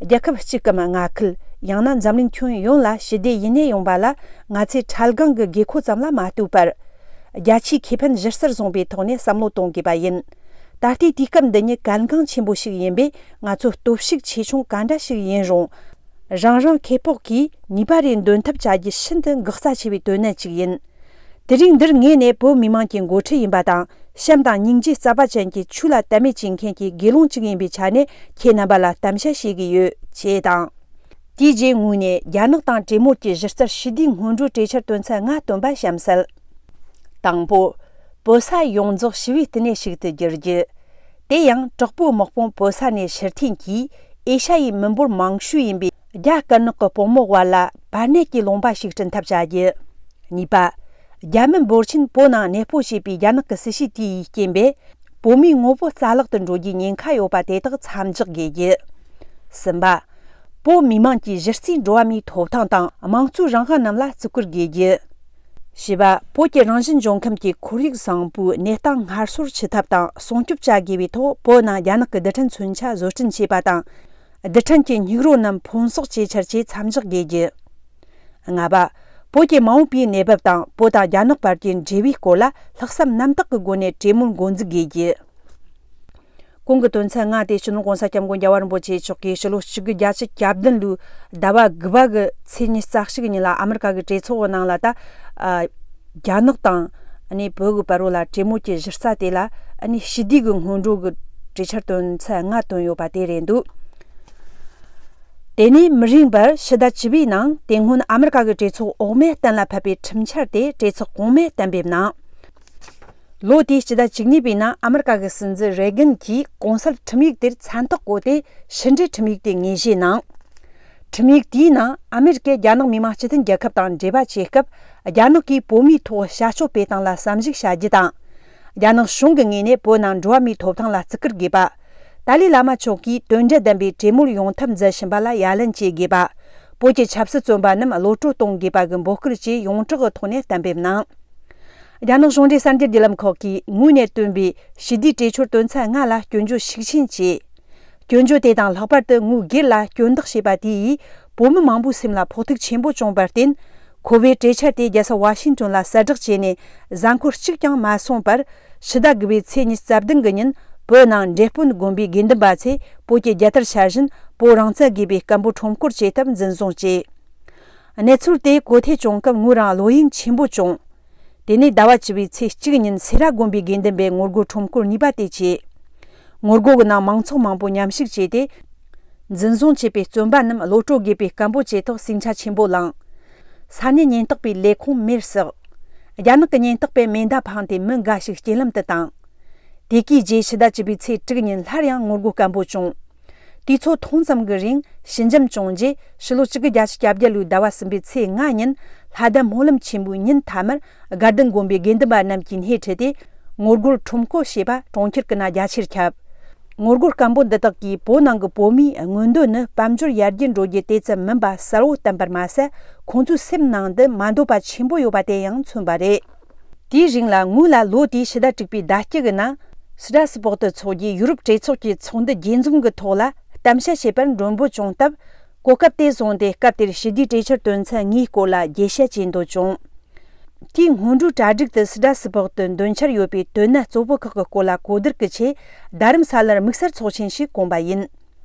རྒྱལ་ཁབ་གཅིག་གམ་མངའ་ཁུལ། ཡང་ན་འཛམ་གླིང་ཁྱོན་ཡོངས་ལ་ཞི་བདེ་ཡུན་གནས་ཡོང་བ་ལ། ང་ཚོས་ཁྲལ་སྒང་གི་དགོས་མཁོ་ཙམ་ལ་མ་ལྟོས་པར། རྒྱ་ཆེའི་ཁེ་ཕན་གཞི་རྩར་བཟུང་པའི་ཐོག་ནས་བསམ་བློ་གཏོང་དགོས་པ་ཡིན། ད་ལྟའི་དུས་སྐབས་འདི་ཉིད་གལ་འགངས་ཆེན་པོ་ཞིག་ཡིན་པས། ང་ཚོ་སྟོབས་ཤུགས་ཆེ་ཆུང་ག་འདྲ་ཞིག་ཡིན་རུང་། རང་རང་ཁེ་སྤོགས་ཀྱིས་ནུས་པ་རེ་འདོན་ཐབས་བྱ་རྒྱུ་ཤིན་ཏུ་འགག་རྩ་ཆེ་བའི་དོན་གནད་ཅིག་ཡིན། དེ་རིང་འདིར་ངས་ནས་བོད་མི་མང་གི་འགོ་ཁྲིད་ཡིན་པ་དང་། བྱམས་དང་སྙིང་རྗེ་རྩ་བ་ཅན་གྱི་ཆོས་ལ་དད་མོས་བྱེད་མཁན་གྱི་དགེ་སློང་གཅིག་ཡིན་པའི་ཆ་ནས་ཁྱེད་རྣམ་པ་ལ་གཏམ་བཤད་བྱེད་ཀྱི་ཡོད་ཅེས་དང་། དེའི་རྗེས་ངོས་ནས་རྒྱ་ནག་དང་གྲོས་མོལ་གྱི་གཞི་རྩར་ཞི་བདེའི་སྔོན་འགྲོའི་གྲོས་འཆར་བཏོན་ཚད་ལྔ་བཏོན་པ་གཤམ་གསལ། དང་པོ། བོད་ས་ཡོངས་རྫོགས་ཞི་བའི་བསྟི་གནས་ཤིག་ཏུ་བསྒྱུར་རྒྱུ། དེ་ཡང་དྲག་པོའི་དམག་དཔུང་བོད་ས་ནས་ཕྱིར་འཐེན་གྱིས་ཨེ་ཤ་ཡའི་མི་འབོར་མང་ཤོས་ཡིན་པའི་རྒྱ་དཀར་ནག་གི་བུ་མོ་བར་ལ་བར་གནས་ཀྱི་ལུང་པ་ཞིག་བསྐྲུན་ཐབས་བྱ་རྒྱུ། གཉིས་པ། རྒྱ་མི་འབོར་ཆེན་བོད་ནང་གནས་སྤོ་བྱས་པའི་རྒྱ་ནག་གི་སྲིད་བྱུས་དེ་ཡི་རྐྱེན་པས། བོད་མིའི་ངོ་བོ་རྩ་བརླག་ཏུ་འགྲོ་རྒྱུའི་ཉེན་ཁ་ཡོད་པ་དེ་དག་མཚམས་འཇོག་དགོས་རྒྱུ། གསུམ་པ། བོད་མི་མང་གི་གཞི་རྩའི་འགྲོ་བ་མིའི་ཐོབ་ཐང་དང་དམངས་གཙོའི་རང་དབང་རྣམས་ལ་བརྩི་བཀུར་དགོས་རྒྱུ། བཞི་པ། བོད་ཀྱི་རང་བཞིན་ལྗོན་ཁམས་ཀྱི་ཁོར་ཡུག་བཟང་པོའི་གནས་སྟངས་སྔར་སྲོལ་ཆུད་ཐབས་དང་སྲུང་སྐྱོབ་བྱ་དགོས་པའི་ཐོག་བོད་ནང་རྒྱ་ནག་གི་རྡུལ་ཕྲན་མཚོན་ཆ་བཟོ་སྐྲུན་བྱས་པ་དང་། རྡུལ་ཕྲན་གྱི་སྙིགས་རོ་རྣམས་ཕུན་སོགས་བྱེད་འཆར་བཅས་མཚམས་འཇོག་དགོས་རྒྱུ། ལྔ་པ། བོད་ཀྱི་མ་འོངས་པའི་གནས་བབ་དང་བོད་དང་རྒྱ་ནག་བར་གྱི་འབྲེལ་བའི་སྐོར་ལ་ལྷག་བསམ་རྣམ་དག་གི་སྒོ་ནས་གྲོས་མོལ་འགོ་འཛུགས་དགོས་རྒྱུ། གོང་གི་དོན་ཚན་ལྔ་དེ་སྤྱི་ནོར་༸གོང་ས་༸སྐྱབས་མགོན་རྒྱལ་བ་རིན་པོ་ཆེ་མཆོག་གིས་ཕྱི་ལོ་གཅིག་དགུ་བརྒྱད་ཅུ་གྱ་བདུན་ལོའི་ཟླ་བ་དགུ་པ་གི་ཚེས་ཉི་ཤུ་རྩ་གཅིག་གི་ཉིན་ལ་ཨ་མི་རི་ཀ་གི་གྲོས་ཚོགས་ཀྱི་ནང་ལ་ད། ཨ། རྒྱ་ནག་དང་། ཨ་ནི་བོད་ཀྱི་བར་རོ་ལ་གྲོས་མོལ་གྱི་གཞི་རྩ་དེ་ལ། ཨ་ནི་ཞི་བདེ་གི་སྔོན་འགྲོ་གི་གྲོས་འཆར་དོན་ཚན་ལྔ་བཏོན་ཡོད་པ་དེ་རེད་འདུག་དེ་ནས་མི་རིང་བར་ཕྱི་ཟླ་བཅུ་པའི་ནང་དེ་སྔོན་ཨ་མི་རི་ཀ་གི་གྲོས་ཚོགས་འོག་མས་གཏན་ལ་ཕབ་པའི་ཁྲིམས་འཆར་དེ་གྲོས་ཚོགས་གོང་མས་གཏན་འབེབས་གནང་། ལོ་དེའི་ཕྱི་ཟླ་བཅུ་གཉིས་པའི་ནང་ཨ་མི་རི་ཀ་གི་སྲིད་འཛིན་རེ་གན་གྱིས་གོང་གསལ་ཁྲིམས་ཡིག་དེར་མཚན་རྟགས་བཀོད་དེ་ཕྱི་འབྲེལ་ཁྲིམས་ཡིག་དེ་ངོས་བཞེས་གནང་། ཁྲིམས་ཡིག་དེའི་ནང་ཨ་མི་རི་ཀས་རྒྱ་ནག་མི་དམངས་སྤྱི་མཐུན་རྒྱལ་ཁབ་དང་འབྲེལ་བ་བྱེད་སྐབས་རྒྱ་ནག་གིས་བོད་མིའི་ཐོག་བྱ་སྤྱོད་སྤེལ་སྟངས་ལ་བསམ་གཞིགས་བྱ་རྒྱུ་དང་། རྒྱ་ནག་གཞུང་གི་ངོས་ནས་བོད་ནང་འགྲོ་བ་མིའི་ཐོབ་ཐང་ལ་བརྩི་བཀུར་དགོས་པ། ཏཱ་ལའི་བླ་མ་མཆོག་གིས་དོན་འབྲེལ་ལྡན་པའི་གྲོས་མོལ་ཡོང་ཐབས་མཛད་བཞིན་པ་ལ་ཡ་ལན་བཅོལ་དགོས་པ། བོད་ཀྱི་ཆབ་སྲིད་བཙོན་པ་རྣམས་གློད་བཀྲོལ་གཏོང་དགོས་པ་གི་འབོད་སྐུལ་བཅས་ཡོངས་གྲགས་ཀྱི་ཐོག་ནས་གཏན་འབེབས་གནང་། རྒྱ་ནག་གཞུང་འབྲེལ་གསར་འགྱུར་བརྒྱུད་ལམ་ཁག་གིས་ངོས་ནས་བཏོན་པའི་ཞི་བདེའི་གྲོས་ཆོད་དོན་ཚན་ལྔ་ལ་སྐྱོན་བརྗོད་ཤུགས་ཆེན་བྱས། སྐྱོན་བརྗོད་དེ་དང་ལྷག་པར་དུ་ངོས་སྒེར་ལ་སྐྱོན་བདག་བྱས་པ་དེ་ཡིས་བོད་མི་མང་པོའི་སེམས་ལ་ཕོག་ཐུག་ཆེན་པོ་བྱུང་བར་བརྟེན། ཁོ་བོས་གྲོས་འཆར་དེ་རྒྱལ་ས་ཝ་ཤིང་ཏོན་ལ་གསལ་བསྒྲགས་བྱས་ནས་གཟའ་འཁོར་གཅིག་ཀྱང་མ་སོང་བར། ཕྱི་ཟླ་དགུ་པའི་ཚེས་ཉི་ཤུ་རྩ་བདུན་གི་ཉིན་བོད་ནང་འབྲས་སྤུངས་དགོན་པའི་དགེ་འདུན་པ་ཚོས་བོད་ཀྱི་རྒྱལ་དར་འཕྱར་བཞིན་བོད་རང་བཙན་དགོས་པའི་སྐད་འབོད་ཁྲོམ་སྐོར་བྱེད་ཐབས་འཛིན་བཟུང་བྱས། གནས་ཚུལ་དེ་གོ་ཐོས་བྱུང་སྐབས་ངོས་རང་བློ་གཡེང་ཆེན་པོ་བྱུང་། དེ་ནས་ཟླ་བ་བཅུ་པའི་ཚེས་གཅིག་ཉིན་སེ་ར་དགོན་པའི་དགེ་འདུན་པས་ངོ་རྒོལ་ཁྲོམ་སྐོར་གཉིས་པ་དེ་བྱས། ངོ་རྒོལ་གྱི་ནང་མང་ཚོགས་མང་པོ་མཉམ་ཞུགས་བྱས་ཏེ། འཛིན་བཟུང་བྱས་པའི་བཙོན་པ་རྣམས་གློད་བཀྲོལ་དགོས་པའི་སྐད་འབོད་བཅས་ཐོག་ཟིང་ཆ་ཆེན་པོ་ལངས། ས་གནས་ཉེན་རྟོག་པས་ལས་ཁུངས་མེར་བསྲེགས། རྒྱ་ནག་གི་ཉེན་རྟོག་པས་མེ་མདའ་འཕངས་ཏེ་མི་འགའ་ཞིག་རྐྱེན་ལམ་དུ་བཏང་། དེ་གའི་རྗེས་ཕྱི་ཟླ་བཅུ་པའི་ཚེས་དྲུག་ཉིན་སླར་ཡང་ངོ་རྒོལ་སྐད་འབོད་བྱུང་། དུས་ཚོད་ཐུང་ཙམ་གྱི་རིང་ཞི་འཇམ་བྱུང་རྗེས་ཕྱི་ལོ་གཅིག་དགུ་བརྒྱད་ཅུ་གྱ་བརྒྱད་ལོའི་ཟླ་བ་གསུམ་པའི་ཚེས་ལྔ་ཉིན་ལྷ་ལྡན་སྨོན་ལམ་ཆེན་མོའི་ཉིན་མཐའ་མར་དགའ་ལྡན་དགོན་པའི་དགེ་འདུན་པ་རྣམས་ཀྱིས་སྣེ་ཁྲིད་དེ་ངོ་རྒོལ་ཁྲོམ་སྐོར་བྱས་པ་གྲོང་ཁྱེར་གྱི་ནང་རྒྱ་ཆེར་ཁྱབ། ངོ་རྒོལ་སྐད་འབོད་འདི་དག་གིས་བོད་ནང་གི་བོད་མིའི་མངོན་འདོད་ནི་དཔལ་འབྱོར་ཡར་རྒྱས་འགྲོ་རྒྱུ་དེ་ཙམ་མིན་པ་གསལ་བོ་བསྟན་པར་མ་ཟད། ཁོང་ཚོའི་སེམས་ནང་དུ་མ་འདོད་པ་ཆེན་པོ་ཡོད་པ་དེ་ཡང་མཚོན་པ་རེད། དེའི་རིང་ལ་ངོས་ལ་ལོ་དེའི་ཕྱི་ཟླ་དྲུག་པའི་ཟླ་དཀྱིལ་གྱི་ནང་སི་ཏྲ་སི་པོག་ཏུ་འཚོགས་རྒྱུའི་ཡུ་རོབ་གྲོས་ཚོགས་ཀྱི་ཚོགས་འདུ་རྒྱས་འཛོམས་ཀྱི་ཐོག་ལ་གཏམ་བཤད་བྱེད་པར་མགྲོན་འབོད་བྱུང་སྟབས། གོ་སྐབས་དེ་བཟུང་སྟེ་སྐབས་དེར་ཞི་བདེའི་གྲོས་འཆར་དོན་ཚན་ལྔའི་སྐོར་ལ་རྒྱས་བཤད་བྱེད་འདོད་བྱུང་། དེའི་སྔོན་འགྲོའི་གྲ་སྒྲིག་ཏུ་སི་ཏྲ་སི་པོག་ཏུ་འདོན་འཆར་ཡོད་པའི་དོན་གནད་གཙོ་བོ་ཁག་གི་སྐོར་ལ་གོ་བསྡུར་གྱི་ཆེད་རྡ་རམ་ས་ལར་དམིགས་བསལ་ཚོགས་ཆེན་ཞིག་བསྐོངས་པ་ཡིན།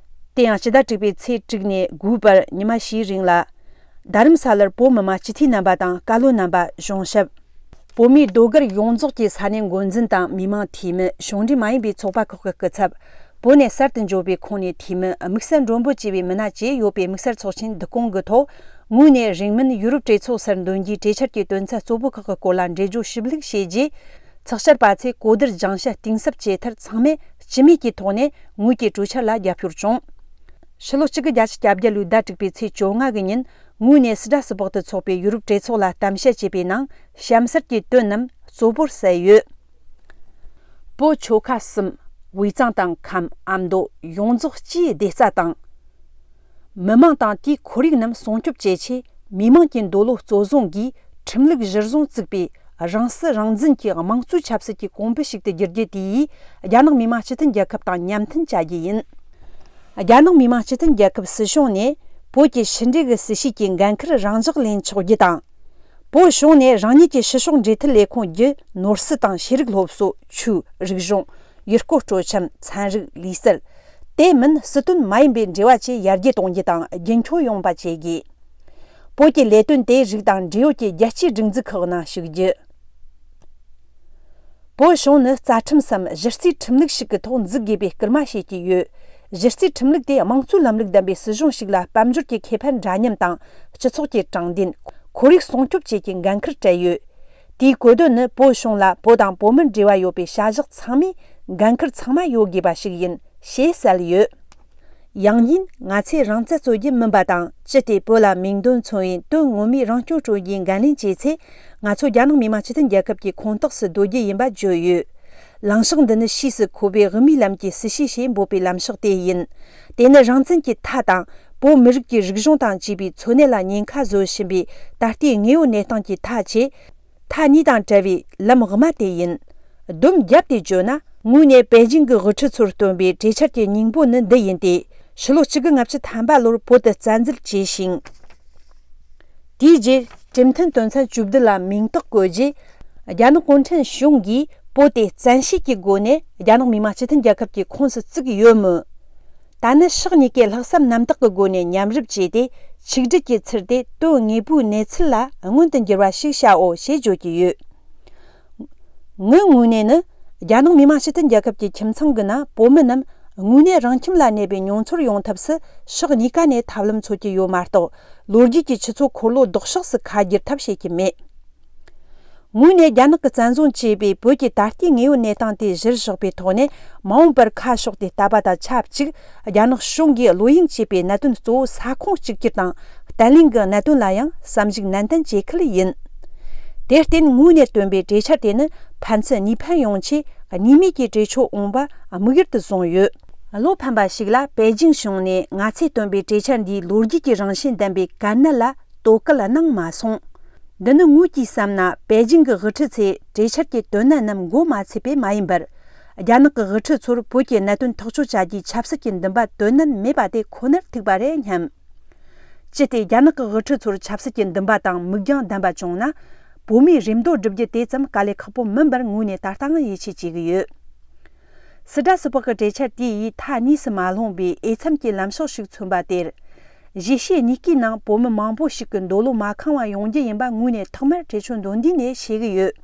དེ་ཡང་ཕྱི་ཟླ་དྲུག་པའི་ཚེས་དྲུག་ནས་དགུའི་བར་ཉི་མ་བཞིའི་རིང་ལ། རྡ་རམ་ས་ལར་བོད་མི་མང་སྤྱི་འཐུས་རྣམ་པ་དང་བཀའ་བློན་རྣམ་པ་གཞུང་ཞབས། བོད་མིའི་ཟློས་གར་ཡོངས་རྫོགས་ཀྱི་ས་གནས་འགོ་འཛིན་དང་མི་མང་འཐུས་མི། གཞུང་འབྲེལ་མ་ཡིན་པའི་ཚོགས་པ་ཁག་གི་སྐུ་ཚབ། བོད་ནས་གསར་དུ་འབྱོར་བའི་ཁོངས་ནས་འཐུས་མི། དམིགས་བསལ་མགྲོན་པོ་བཅས་པའི་མི་སྣ་བཅས་ཡོད་པའི་དམིགས་བསལ་ཚོགས་ཆེན་བསྡུ་སྐོང་གི་ཐོག་ངོས་ནས་རིང་མིན་ཡུ་རོབ་གྲོས་ཚོགས་སར་འདོན་རྒྱུའི་གྲོས་འཆར་གྱི་དོན་ཚན་གཙོ་བོ་ཁག་གི་སྐོར་ལ་འགྲེལ་བརྗོད་ཞིབ་ལྷུག་བྱས་རྗེས། ཚགས་བཅར་པ་ཚོས་གོ་བསྡུར་སྦྱང་བཤད་གཏིང་ཟབ་བྱས་མཐར། ཚང་མས་སྤྱི་མོས་ཀྱི་ཐོག་ནས་ངོས་ཀྱི་གྲོས་འཆར་ལ་རྒྱབ་སྐྱོར་བྱུང་། ཕྱི་ལོ་གཅིག་དགུ་བརྒྱད་ཅུ་གྱ་བརྒྱད་ལོའི་ཟླ་དྲུག་པའི་ཚེས་བཅོ་ལྔ་གི་ཉིན་ངོས་ནས་སི་ཏྲ་སི་པོག་ཏུ་འཚོགས་པའི་ཡུ་རོབ་གྲོས་ཚོགས་ལ་གཏམ་བཤད་བྱས་པའི་ནང་གཤམ་གསལ་གྱི་དོན་རྣམས་གཙོ་བོར་གསལ་ཡོད། བོད་ཆོལ་ཁ་གསུམ། དབུས་གཙང་དང་ཁམས། ཨ་མདོ་ཡོངས་རྫོགས་སྤྱིའི་བདེ་རྩ་དང་། མི་དམངས་དང་དེའི་ཁོར་ཡུག་རྣམས་སྲུང་སྐྱོབ་བྱེད་ཆེད་མི་དམངས་ཀྱི་འདོད་བློ་གཙོ་བཟུང་གིས་ཁྲིམས་ལུགས་གཞིར་བཟུང་བཙུགས་པའི་རང་སྲིད་རང་འཛིན་གྱི་དམངས་གཙོའི་ཆབ་སྲིད་ཀྱི་གོང་བུ་ཞིག་ཏུ་བསྒྱུར་རྒྱུ་དེ་ཡིས་རྒྱ་ནག་མི་དམངས་སྤྱི་མཐུན་རྒྱལ་ཁབ་དང་མཉམ་མཐུན་བྱ་རྒྱུ་ཡིན། རྒྱ་ནག་མི་དམངས་སྤྱི་མཐུན་རྒྱལ་ཁབ་སྲིད་གཞུང་ནས་བོད་ཀྱི་ཕྱི་འབྲེལ་གྱི་སྲིད་བྱུས་ཀྱི་འགན་འཁུར་རང་འཇགས་ལེན་ཆོག་རྒྱུ་དང་། བོད་གཞུང་ནས་རང་ཉིད་ཀྱི་ཕྱི་ཕྱོགས་འབྲེལ་མཐུད་ལས་ཁུངས་བརྒྱུད་ནོར་སྲིད་དང་ཤེས་རིག་སློབ་གསོ། ཆོས། རིག་གཞུང་། ཡུལ་སྐོར་སྤྲོ་འཆམ། ཚན་རིག་ལུས་རྩལ། དེ་མིན་སྲིད་དོན་མ་ཡིན་པའི་འབྲེལ་བ་བཅས་ཡར་རྒྱས་གཏོང་རྒྱུ་དང་རྒྱུན་འཁྱོངས་ཡོང་བ་བྱེད་དགོས། བོད་ཀྱི་ལས་དོན་དེ་རིགས་དང་འབྲེལ་ཡོད་ཀྱི་རྒྱལ་སྤྱིའི་སྒྲིག་འཛུགས་ཁག་ནང་ཞུགས་རྒྱུ། བོད་གཞུང་ནི་རྩ་ཁྲིམས་སམ་གཞི་རྩའི་ཁྲིམས་ལུགས་ཤིག་གི་ཐོག་འཛུགས་དགོས་པའི་སྐུལ་མ་བྱེད་ཀྱི་ཡོད། གཞི་རྩའི་ཁྲིམས་ལུགས་དེ་དམངས་གཙོའི་ལམ་ལུགས་ལྡན་པའི་སྲིད་གཞུང་ཞིག་ལ་དཔལ་འབྱོར་གྱི་ཁེ་ཕན་འདྲ་མཉམ་དང་སྤྱི་ཚོགས་ཀྱི་དྲང་བདེན། ཁོར་ཡུག་སྲུང་སྐྱོབ་བཅས་ཀྱི་འགན་འཁུར་སྤྲད་ཡོད། དེའི་གོ་དོན་ནི་བོད་གཞུང་ལ་བོད་དང་བོད་མིར་འབྲེལ་བ་ཡོད་པའི་བྱ་གཞག་ཚང་མའི་འགན་འཁུར་ཚང་མ་ཡོད་དགོས་པ་ཞིག་ཡིན་ཞེས་གསལ་ཡོད། ཡང་སྙིང་ང་ཚོས་རང་བཙན་རྩོད་རྒྱུ་མིན་པ་དང་། ཅི་སྟེ་བོད་ལ་མིང་དོན་མཚུངས་པའི་དོན་ངོ་མའི་རང་སྐྱོང་སྤྲོད་རྒྱུའི་འགན་ལེན་བྱས་ཚེ། ང་ཚོ་རྒྱ་ནག་མི་དམངས་སྤྱི་མཐུན་རྒྱལ་ཁབ་ཀྱི་ཁོངས་གཏོགས་སུ་སྡོད་རྒྱུ་ཡིན་པ་བརྗོད་ཡོད། ལངས་ཕྱོགས་འདི་ནི་ཕྱིས་སུ་ཁོ་པའི་དབུ་མའི་ལམ་གྱི་སྲིད་བྱུས་ཞེས་འབོད་པའི་ལམ་ཕྱོགས་དེ་ཡིན། དེ་ནི་རང་བཙན་གྱི་མཐའ་དང་། བོད་མི་རིགས་ཀྱི་རིག་གཞུང་དང་བཅས་པའི་འཚོ་གནས་ལ་ཉེན་ཁ་བཟོ་བཞིན་པའི་ད་ལྟའི་དངོས་ཡོད་གནས་སྟངས་ཀྱི་མཐའ་ཆེ། མཐའ་གཉིས་དང་བྲལ་བའི་ལམ་དབུ་མ་དེ་ཡིན། སྡོམ་བརྒྱབ་སྟེ་བརྗོད་ན། ངོས་ནས་པེ་ཅིང་གི་དབུ་ཁྲིད་ཚོར་བཏོན་པའི་གྲོས་འཆར་གྱི་སྙིང་པོ་ནི་འདི་ཡིན་ཏེ། ཕྱི་ལོ་གཅིག་དགུ་ལྔ་བཅུ་ཐམ་པ་ལོར་བོད་དུ་བཙན་འཛུལ་བྱས་ཤིང་། དེའི་རྗེས་གྲོས་མཐུན་དོན་ཚན་བཅུ་བདུན་ལ་མིང་རྟགས་བཀོད་རྗེས། རྒྱ་ནག་གུང་ཁྲན་གཞུང་གིས་བོད་དེ་བཙན་ཤེད་ཀྱི་སྒོ་ནས་རྒྱ་ནག་མི་དམངས་སྤྱི་མཐུན་རྒྱལ་ཁབ་ཀྱི་ཁོངས་སུ་བཙུགས་ཡོད་མོད། ད་ནི་ཕྱོགས་གཉིས་ཀས་ལྷག་བསམ་རྣམ་དག་གི་སྒོ་ནས་མཉམ་རུབ་བྱས་ཏེ། ཆིག་སྒྲིལ་གྱི་ཚུལ་དེ་དོན་དངོས་པོའི་གནས་ཚུལ་ལ་མངོན་དུ་འགྱུར་བ་ཞིག་བྱའོ་ཞེས་བརྗོད་ཀྱི་ཡོད། ངའི་ངོས་ནས་ནི། རྒྱ་ནག་མི་དམངས་སྤྱི་མཐུན་རྒྱལ་ཁབ་ཀྱི་ཁྱིམ་ཚང་གི་ནང་བོད་མི་རྣམས་དངོས་གནས་རང་ཁྱིམ་ལ་གནས་པའི་མྱོང་ཚོར་ཡོང་ཐབས་སུ་ཕྱོགས་གཉིས་ཀ་ནས་ཐབས་ལམ་འཚོལ་གྱི་ཡོད་མ་གཏོགས། ལོ་རྒྱུས་ཀྱི་ཆུ་ཚོད་འཁོར་ལོ་ལྡོག་ཕྱོགས་སུ་ཁ་བསྒྱུར་ཐབས་བྱེད་ཀྱི་མེད། ངོས་ནས་རྒྱ་ནག་གིས་བཙན་བཟུང་བྱས་པའི་བོད་ཀྱི་ད་ལྟའི་དངོས་ཡོད་གནས་སྟངས་དེ་གཞིར་བཞག་པའི་ཐོག་ནས། མ་འོངས་པར་ཁ་ཕྱོགས་ཏེ་ལྟ་བ་དང་ཆབས་ཅིག་རྒྱ་ནག་གཞུང་གིས་བློ་གཡེང་བྱས་པའི་གནད་དོན་གཙོ་བོ་ས་ཁོངས་གཅིག་གྱུར་དང་བརྟན་ལྷིང་གི་གནད་དོན་ལ་ཡང་བསམ་གཞིག་ནན་ཏན་བྱེད་ཁུལ་ཡིན། དེར་བརྟེན། ངོས་ནས་བཏོན་པའི་གྲོས་འཆར་དེ་ནི་ཕན་ཚུན་གཉིས་ཕན་ཡོང་ཆེད་གཉིས་མོས་ཀྱི་གྲོས་ཆོད་འོངས་པ་དམིགས་ཡུལ་དུ་བཟུང་ཡོད། བློ་ཕམ་པ་ཞིག་ལ། པེ་ཅིང་གཞུང་ནས་ང་ཚོས་བཏོན་པའི་གྲོས་འཆར་འདིའི་ལོ་རྒྱུས་ཀྱི་རང་བཞིན་ལྡན་པའི་གལ་གནད་ལ་དོ་གལ་གནང་མ་སོང་། འདི་ནི་ངོས་ཀྱིས་བསམ་ན། པེ་ཅིང་གི་དབུ་ཁྲིད་ཚོས་གྲོས་འཆར་གྱི་དོན་གནད་རྣམས་མགོ་མ་ཚོས་པས་མ་ཡིན་པར། རྒྱ་ནག་གི་དབུ་ཁྲིད་ཚོར་བོད་ཀྱི་གནད་དོན་ཐག་གཅོད་བྱ་རྒྱུའི་ཆབ་སྲིད་ཀྱི་འདུན་པ་དོན་གནད་མེད་པ་དེ་ཁོ་ནར་ཐུག་པ་རེད་སྙམ། ཅི་སྟེ་རྒྱ་ནག་གི་དབུ་ཁྲིད་ཚོར་ཆབ་སྲིད་ཀྱི་འདུན་པ་དང་མིག་རྒྱང་ལྡན་པ་བྱུང་ན། བོད་མིའི་རེ་འདོད་བསྒྲུབ་རྒྱུ་དེ་ཙམ་དཀའ་ལས་ཁག་པོ་མིན་པར་ངོས་ནས་ད་ལྟའང་ཡིད་ཆེས་བྱེད་ཀྱི་ཡོད། སི་ཏྲ་སི་པག་གི་གྲོས་འཆར་དེ་ཡིས་མཐའ་གཉིས་སུ་མ་ལྷུང་བའི་འོས་འཚམ་གྱི་ལམ་ཕྱོགས་ཤིག་མཚོན་པ་དེར། གཞིས་བྱེས་གཉིས་ཀའི་ནང་བོད་མི་མང་པོ་ཞིག་གི་འདོད་བློ་མ་ཁེངས་པ་ཡོང་རྒྱུ་ཡིན་པ་ངོས་ནས་ཐོག་མར་གྲོས་ཆོད་འདོན་དུས་ནས་ཤེས་ཀྱི་ཡོད།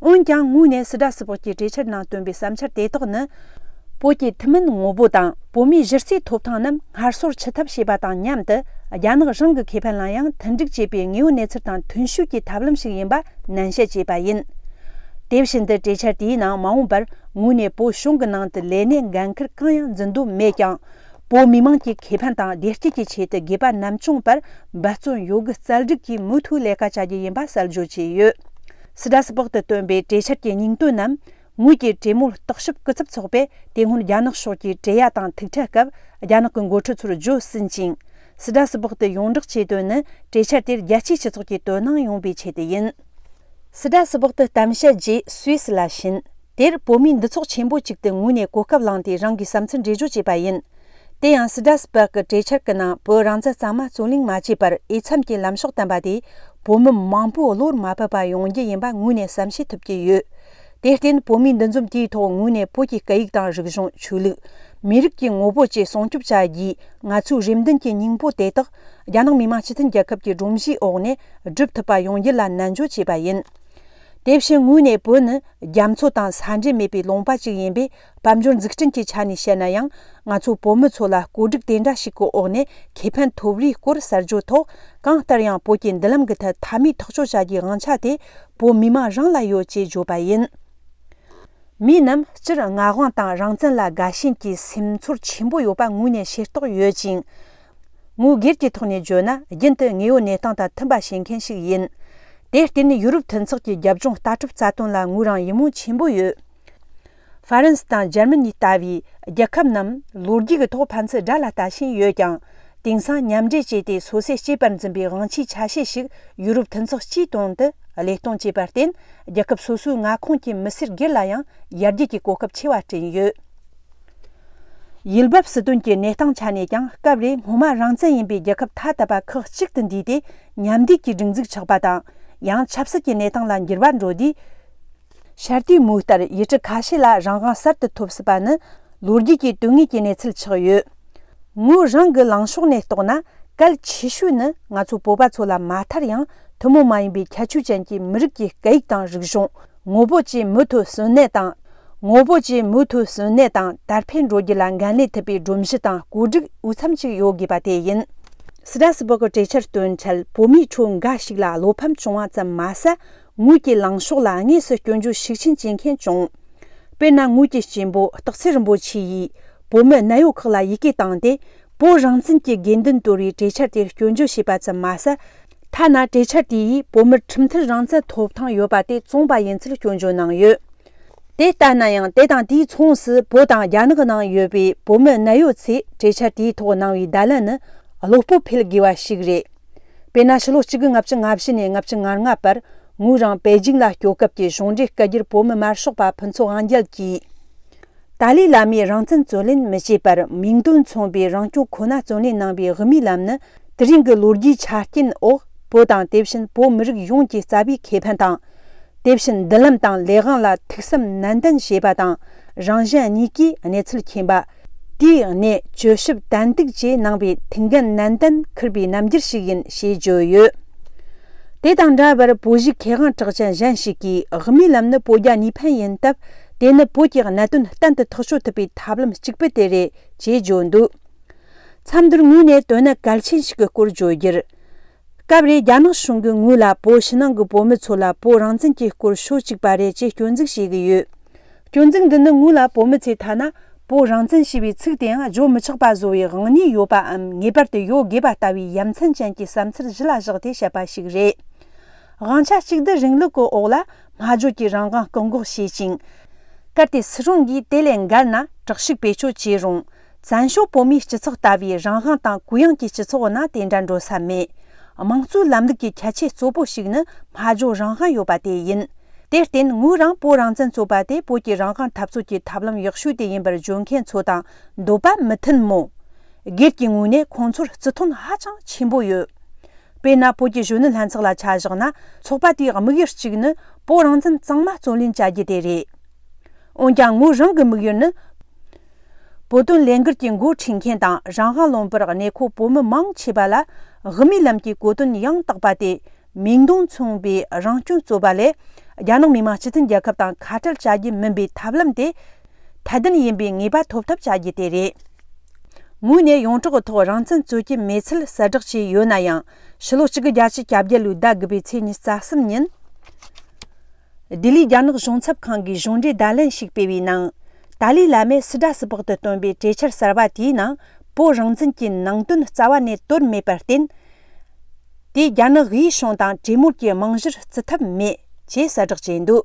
འོན་ཀྱང་ངོས་ནས་སི་ཏྲ་སི་པག་གི་གྲོས་འཆར་ནང་བཏོན་པའི་བསམ་འཆར་དེ་དག་ནི། བོད་ཀྱི་ཐུན་མིན་ངོ་བོ་དང་བོད་མིའི་གཞི་རྩའི་ཐོབ་ཐང་རྣམས་སྔར་སོར་ཆུད་ཐབས་བྱེད་པ་དང་མཉམ་དུ། རྒྱ་ནག་རང་གི་ཁེ་ཕན་ལ་ཡང་མཐུན་འགྲིག་བྱེད་པའི་དངོས་ཡོད་གནས་ཚུལ་དང་མཐུན་ཤོས་ཀྱི་ཐབས་ལམ་ཞིག་ཡིན་པ་ནན་བཤད་བྱས་པ་ཡིན། དེ་བཞིན་དུ་གྲོས་འཆར་དེའི་ནང་མ་འོངས་པར་ངོས་ནས་བོད་གཞུང་གི་ནང་དུ་ལས་གནས་འགན་འཁུར་གང་ཡང་འཛིན་འདོད་མེད་ཀྱང་། བོད་མི་མང་གི་ཁེ་ཕན་དང་བདེ་སྐྱིད་ཀྱི་ཆེད་དུ་དགོས་པ་ནམ་བྱུང་བར་འབད་བརྩོན་ཡོད་རྒུ་རྩལ་སྤྲུགས་ཀྱིས་མུ་མཐུད་ལས་ཀ་བྱ་རྒྱུ་ཡིན་པ་གསལ་བརྗོད་བྱས་ཡོད། སི་ཏྲ་སི་པག་ཏུ་བཏོན་པའི་གྲོས་འཆར་གྱི་སྙིང་དོན་རྣམས། ངོས་ཀྱི་གྲོས་མོལ་རྟོག་ཞིབ་སྐུ་ཚབ་ཚོགས་པས་དེ་སྔོན་རྒྱ་ནག་ཕྱོགས་ཀྱི་གྲོས་ཡ་དང་ཐུག་འཕྲད་སྐབས་རྒྱ་ནག་གི་འགོ་ཁྲིད་ཚོར་བརྗོད་ཟིན་ཅིང་། སི་ཏྲ་སི་པག་ཏུ་ཡོངས་བསྒྲགས་བྱས་དོན་ནི་གྲོས་འཆར་དེར་རྒྱལ་སྤྱིའི་སྤྱི་ཚོགས་ཀྱིས་དོ་སྣང་ཡོང་བའི་ཆེད་དུ་ཡིན། སི་ཏྲ་སི་པག་ཏུ་གཏམ་བཤད་རྗེས་སུད་སི་ལ་ཕྱིན། དེར་བོད་མིའི་འདུ་ཚོགས་ཆེན་པོ་ཅིག་ཏུ་ངོས་ནས་གོ་སྐབས་བླངས་ཏེ་རང་གི་བསམ་ཚུལ་འགྲེལ་བརྗོད་བྱས་པ་ཡིན། དེ་ཡང་སི་ཏྲ་སི་པག་གི་གྲོས་འཆར་གྱི་ནང་བོད་རང་བཙན་གཙང་མ་རྩོད་ལེན་མ་བྱས་པར་འོས་འཚམ་གྱི་ལམ་ཕྱོགས་བསྟན་པ་དེས་བོད་མི་མང་པོའི་བློར་མ་བབས་པ་ཡོང་རྒྱུ་ཡིན་པ་ངོས་ནས་བསམ་ཤེས་ཐུབ་ཀྱི་ཡོད། དེར་བརྟེན་བོད་མིའི་འདུ་འཛོམས་དེའི་ཐོག་ངོས་ནས་བོད་ཀྱི་སྐད་ཡིག་དང་རིག་གཞུང་། ཆོས་ལུགས། མི་རིགས་ཀྱི་ངོ་བོ་བཅས་སྲུང་སྐྱོབ་བྱ་རྒྱུའི་ང་ཚོའི་རེ་འདུན་གྱི་སྙིང་པོ་དེ་དག་རྒྱ་ནག་མི་དམངས་སྤྱི་མཐུན་རྒྱལ་ཁབ་ཀྱི་སྒྲོམ་གཞིའི་འོག་ནས་སྒྲུབ་ཐུབ་པ་ཡོང་རྒྱུ་ལ་ནན་བརྗོད་བྱས་པ་ཡིན། དེ་བཞིན་ངོས་ནས་བོད་ནི་རྒྱ་མཚོ་དང་ས་འབྲེལ་མེད་པའི་ལུང་པ་ཅིག་ཡིན་པས། དཔལ་འབྱོར་འཛུགས་སྐྲུན་གྱི་ཆ་ནས་བཤད་ན་ཡང་། ང་ཚོ་བོད་མི་ཚོ་ལ་བཀོད་སྒྲིག་དེ་འདྲ་ཞིག་གི་འོག་ནས་ཁེ་ཕན་ཐོབ་རེས་སྐོར་གསར་བརྗོད་ཐོག་གང་ལྟར་ཡང་བོད་ཀྱི་མདུན་ལམ་གྱི་ཐད་མཐའ་མའི་ཐག་གཅོད་བྱ་རྒྱུའི་དབང་ཆ་དེ་བོད་མི་མང་རང་ལ་ཡོད་ཅེས་བརྗོད་པ་ཡིན། མི་རྣམས་སྤྱིར་མངའ་དབང་དང་རང་བཙན་ལ་དགའ་ཞེན་གྱི་སེམས་ཚོར་ཆེན་པོ་ཡོད་པ་ངོས་ནས་ཤེས་རྟོགས་ཡོད་ཅིང་། ངོས་སྒེར་གྱི་ཐོག་ནས་བརྗོད་ན། རྒྱུན་དུ་དངོས་ཡོད་གནས་སྟངས་དང་མཐུན་པ་བྱེད་མཁན་ཞིག་ཡིན། དེར་བརྟེན་ཡུ་རོབ་མཐུན་ཚོགས་ཀྱི་རྒྱབ་ལྗོངས་ལྟ་གྲུབ་རྩ་དོན་ལ་ངོས་རང་ཡིད་སྨོན་ཆེན་པོ་ཡོད། ཧྥ་རན་སི་དང་འཇར་མ་ནི་ལྟ་བུའི་རྒྱལ་ཁབ་རྣམས་ལོ་རྒྱུས་ཀྱི་ཐོག་ཕན་ཚུན་དགྲ་ལ་ལྟ་བཞིན་ཡོད་ཀྱང་། དེང་སང་མཉམ་འབྲེལ་བྱས་ཏེ་སོ་སོས་གཅེས་པར་འཛིན་པའི་དབང་ཆའི་ཆ་ཤས་ཤིག་ཡུ་རོབ་མཐུན་ཚོགས་སྤྱིའི་དོན་དུ་བློས་གཏོང་བྱས་པར་བརྟེན། རྒྱལ་ཁབ་སོ་སོའི་མངའ་ཁོངས་ཀྱི་མི་སེར་སྒེར་ལ་ཡང་ཡར་རྒྱས་ཀྱི་གོ་སྐབས་ཆེ་བ་བསྐྲུན་ཡོད། ཡུལ་བབ་སྲིད་དོན་གྱི་གནས་སྟངས་ཆ་ནས་ཀྱང་སྐབས་རེ་སྔོན་མ་རང་བཙན་ཡིན་པའི་རྒྱལ་ཁབ་ཐ་དད་པ་ཁག་ཅིག་ཏུ་འདུས་ཏེ་མཉམ་འདུས་ཀྱི་སྒྲིག་འཛུགས་ཆགས་པ་དང་། ཡང་ཆབ་སྲིད་ཀྱི་གནས་སྟངས་ལ་འགྱུར་བ་འགྲོ་དུས། ཤར་དུས་མུའུ་ལྟར་ཡུལ་གྲུ་ཁ་ཤས་ལ་རང་དབང་གསར་དུ་ཐོབ་སྲིད་པ་ནི་ལོ་རྒྱུས་ཀྱི་དོན་དངོས་ཀྱི་གནས་ཚུལ་ཆགས་ཡོད། ངོས་རང་གི་ལངས་ཕྱོགས་ནས་རྟོགས་ན། གལ་ཆེ་ཤོས་ནི་ང་ཚོ་བོད་པ་ཚོ་ལ་མ་མཐར་ཡང་ཐུན་མོང་མ་ཡིན་པའི་ཁྱད་ཆོས་ཅན་གྱི་མི་རིགས་ཀྱི་སྐད་ཡིག་དང་རིག་གཞུང་ ངོ་བོ་བཅས་མུ་མཐུད་གསོན་གནས་དང་། ངོ་བོ་བཅས་མུ་མཐུད་གསོན་གནས་དང་དར་འཕེལ་འགྲོ་རྒྱུ་ལ་འགན་ལེན་ཐུབ་པའི་སྒྲོམ་གཞི་དང་བཀོད་སྒྲིག་འོས་འཚམ་ཞིག་ཡོད་དགོས་པ་དེ་ཡིན། སི་ཏྲ་སི་སྦུག་གི་གྲོས་འཆར་བཏོན་འཕྲལ་བོད་མིའི་ཁྲོད་འགའ་ཞིག་ལ་བློ་ཕམ་བྱུང་བ་ཙམ་མ་ཟད། ངོས་ཀྱི་ལངས་ཕྱོགས་ལ་དངོས་སུ་སྐྱོན་བརྗོད་ཤུགས་ཆེན་བྱེད་མཁན་བྱུང་། དཔེར་ན། ངོས་ཀྱི་གཅེན་པོ་སྟག་འཚེར་རིན་པོ་ཆེ་ཡིས་བོད་མི་ནད་གཡོག་ཁག་ལ་ཡི་གེ་བཏང་སྟེ། བོད་རང་བཙན་གྱི་དགོས་འདུན་དོར་བའི་གྲོས་འཆར་དེར་སྐྱོན་བརྗོད་བྱས་པ་ཙམ་མ་ཟད། ཐ་ན་གྲོས་འཆར་དེ་ཡིས་བོད་མིར་ཁྲིམས་མཐུན་རང་བཙན་ཐོབ་ཐང་ཡོད་པ་དེ་བཙོངས་པ་ཡིན་ཚུལ་སྐྱོན་བརྗོད་གནང་ཡོད། དེ་ལྟ་ན་ཡང་། དེ་དང་དེའི་མཚུངས་སུ་བོད་དང་རྒྱ་ནག་ནང་ཡོད་པའི་བོད་མི་ནད་གཡོག་ཚོས་གྲོས་འཆར་དེའི་ཐོག་གནང་བའི་བརྡ་ལན་ནི་བློ་སྤོབས་འཕེལ་དགོས་པ་ཞིག་རེད། དཔེར་ན། ཕྱི་ལོ་གཅིག་དགུ་ལྔ་བཅུ་ང་བཞི་ནས་ལྔ་བཅུ་ང་ལྔ་བར་ངོས་རང་པེ་ཅིང་ལ་སྐྱོད་སྐབས་ཀྱི་གཞུང་འབྲེལ་སྐད་སྒྱུར་བོད་མི་དམར་ཤོག་པ་ཕུན་ཚོགས་དབང་རྒྱལ་གྱིས། ཏཱ་ལའི་བླ་མས་རང་བཙན་རྩོད་ལེན་མི་བྱེད་པར་མིང་དོན་མཚུངས་པའི་རང་སྐྱོང་ཁོ་ན་རྩོད་ལེན་གནང་བའི་དབུ་མའི་ལམ་ནི། དེ་རིང་གི་ལོ་རྒྱུས་ཆ་རྐྱེན་འོག་བོད་དང་། དེ་བཞིན་བོད་མི་རིགས་ཡོངས་ཀྱི་རྩ་བའི་ཁེ་ཕན་དང་། དེ་བཞིན་མདུན་ལམ་དང་ལས་དབང་ལ་ཐུགས་བསམ་ནན་ཏན་བཞེས་པ་དང་། རང་གཞན་གཉིས་ཀས་གནས་ཚུལ་མཁྱེན་པ། དེའི་གནས་བཅོས་ཞིབ་ཏན་ཏིག་བཅས་གནང་བའི་ཐུགས་འགན་ནན་ཏན་འཁུར་བའི་རྣམ་འགྱུར་ཞིག་ཡིན་ཞེས་བརྗོད་ཡོད། དེ་དང་འདྲ་བར། བོད་གཞིས་མཁས་དབང་གྲགས་ཅན་གཞན་ཞིག་གིས། དབུ་མའི་ལམ་ནི་བོད་རྒྱ་གཉིས་ཕན་ཡིན་སྟབས། དེ་ནི་བོད་ཀྱི་གནད་དོན་གཏན་དུ་ཐག་གཅོད་ཐུབ་པའི་ཐབས་ལམ་གཅིག་པུ་དེ་རེད་ཅེས་བརྗོད་འདུག་མཚམས་འདིར་ངོས་ནས་དོན་གནད་གལ་ཆེན་ཞིག་གི་སྐོར་བརྗོད་རྒྱུར། སྐབས་རེ་རྒྱ་ནག་གཞུང་གིས་ངོས་ལ་བོད་ཕྱི་ནང་གི་བོད་མི་ཚོ་ལ་བོད་རང་བཙན་གྱི་སྐོར་ཤོད་ཅིག་པ་རེད་ཅེས་སྐྱོན་འཛུགས་བྱེད་ཀྱི་ཡོད། སྐྱོན་འཛུགས་འདི་ནི་ངོས་ལ་བོད་མི་ཚོས་ཐ་ན་བོད་རང་བཙན་ཞེས་པའི་ཚིག་དེའང་བརྗོད་མི་ཆོག་པ་བཟོ་བའི་དབང་ཉེས་ཡོད་པའམ། ངེས་པར་དུ་ཡོད་དགོས་པ་ལྟ་བུའི་ཡ་མཚན་ཅན་གྱི་བསམ་ཚུལ་གཞི་ལ་བཞག་སྟེ་བཤད་པ་ཞིག་རེད། དབང་ཆ་གཅིག་སྡུད་རིང་ལུགས་ཀྱི་འོག་ལ་སྨྲ་བརྗོད་ཀྱི་རང་དབང་བཀག་འགོག་བྱེད་ཅིང་། གལ་ཏེ་སྲིད་གཞུང་གིས་དེ་ལས་འགལ་ན་དྲག་ཤུགས་བེད་སྤྱོད་བྱས་རུང་། བཙན་བྱོལ་བོད་མིའི་སྤྱི་ཚོགས་ལྟ་བུའི་རང་དབང་དང་གུ་ཡངས་ཀྱི་སྤྱི་ཚོགས་ནང་དེ་འདྲ་འགྲོ་ས་མེད། དམངས་གཙོའི་ལམ་ལུགས་ཀྱི་ཁྱད་ཆོས་གཙོ་བོ་ཞིག་ནི་སྨྲ་བརྗོད་རང་དབང་ཡོད་པ་དེ་ཡིན། དེར་བརྟེན། ངོས་རང་བོད་རང་བཙན་རྩོད་པ་དེ་བོད་ཀྱི་རང་དབང་འཐབ་རྩོད་ཀྱི་ཐབས་ལམ་ཡག་ཤོས་དེ་ཡིན་པར་བརྗོད་མཁན་ཚོ་དང་འདོད་པ་མི་མཐུན་མོད། སྒེར་གྱི་ངོས་ནས་ཁོང་ཚོར་བརྩི་མཐོང་ཧ་ཅང་ཆེན་པོ་ཡོད། དཔེར་ན། བོད་ཀྱི་གཞོན་ནུ་ལྷན་ཚོགས་ལ་ཆ་བཞག་ན། ཚོགས་པ་དེའི་དམིགས་ཡུལ་གཅིག་ནི་བོད་རང་བཙན་གཙང་མ་རྩོད་ལེན་བྱ་རྒྱུ་དེ་རེད། འོན་ཀྱང་། ངོས་རང་གི་དམིགས་ཡུལ་ནི། བོད་དོན་ལས་འགུལ་གྱི་འགོ་ཁྲིད་མཁན་དང་། རང་དབང་ལུང་པར་གནས་འཁོད་བོད་མི་མང་ཆེ་བ་ལ། དབུ་མའི་ལམ་གྱི་གོ་དོན་ཡང་དག་པ་དེ། མིང་དོན་མཚུངས་པའི་རང་སྐྱོང་རྩོད་པ་ལས། རྒྱ་ནག་མི་དམངས་སྤྱི་མཐུན་རྒྱལ་ཁབ་དང་ཁ་བྲལ་བྱ་རྒྱུ་མིན་པའི་ཐབས་ལམ་དེ། ཐད་ལྡན་ཡིན་པའི་ངེས་པ་ཐོབ་ཐབས་བྱ་རྒྱུ་དེ་རེད། ངོས་ནས་ཡོངས་གྲགས་ཐོག་རང་བཙན་རྩོད་ཀྱི་མེད་ཚུལ་གསལ་བསྒྲགས་བྱས་ཡོད་ན་ཡང་། ཕྱི་ལོ་གཅིག་དགུ་བརྒྱད་ཅུ་གྱ་བརྒྱད་ལོའི་ཟླ་དགུ་པའི་ཚེས་ཉི་ཤུ་རྩ་གསུམ་ཉིན། ལྡི་ལིའི་རྒྱ་ནག་གཞུང་ཚབ་ཁང་གིས་གཞུང་འབྲེལ་བརྡ་ལན་ཞིག་སྤེལ་བའི་ནང་། ཏཱ་ལའི་བླ་མས་སི་ཏྲ་སི་པག་ཏུ་བཏོན་པའི་གྲོས་འཆར་གསར་བ་དེའི་ནང་། བོད་རང་བཙན་གྱི་ནང་དོན་རྩ་བ་ནས་དོར་མེད་པར་བརྟེན། དེས་རྒྱ་ནག་དབུས་གཞུང་དང་གྲོས་མོལ་གྱི་རྨང་གཞིར་བརྩི་ཐབས་མེད་ཅེས་གསལ་བསྒྲགས་བྱས་འདུག་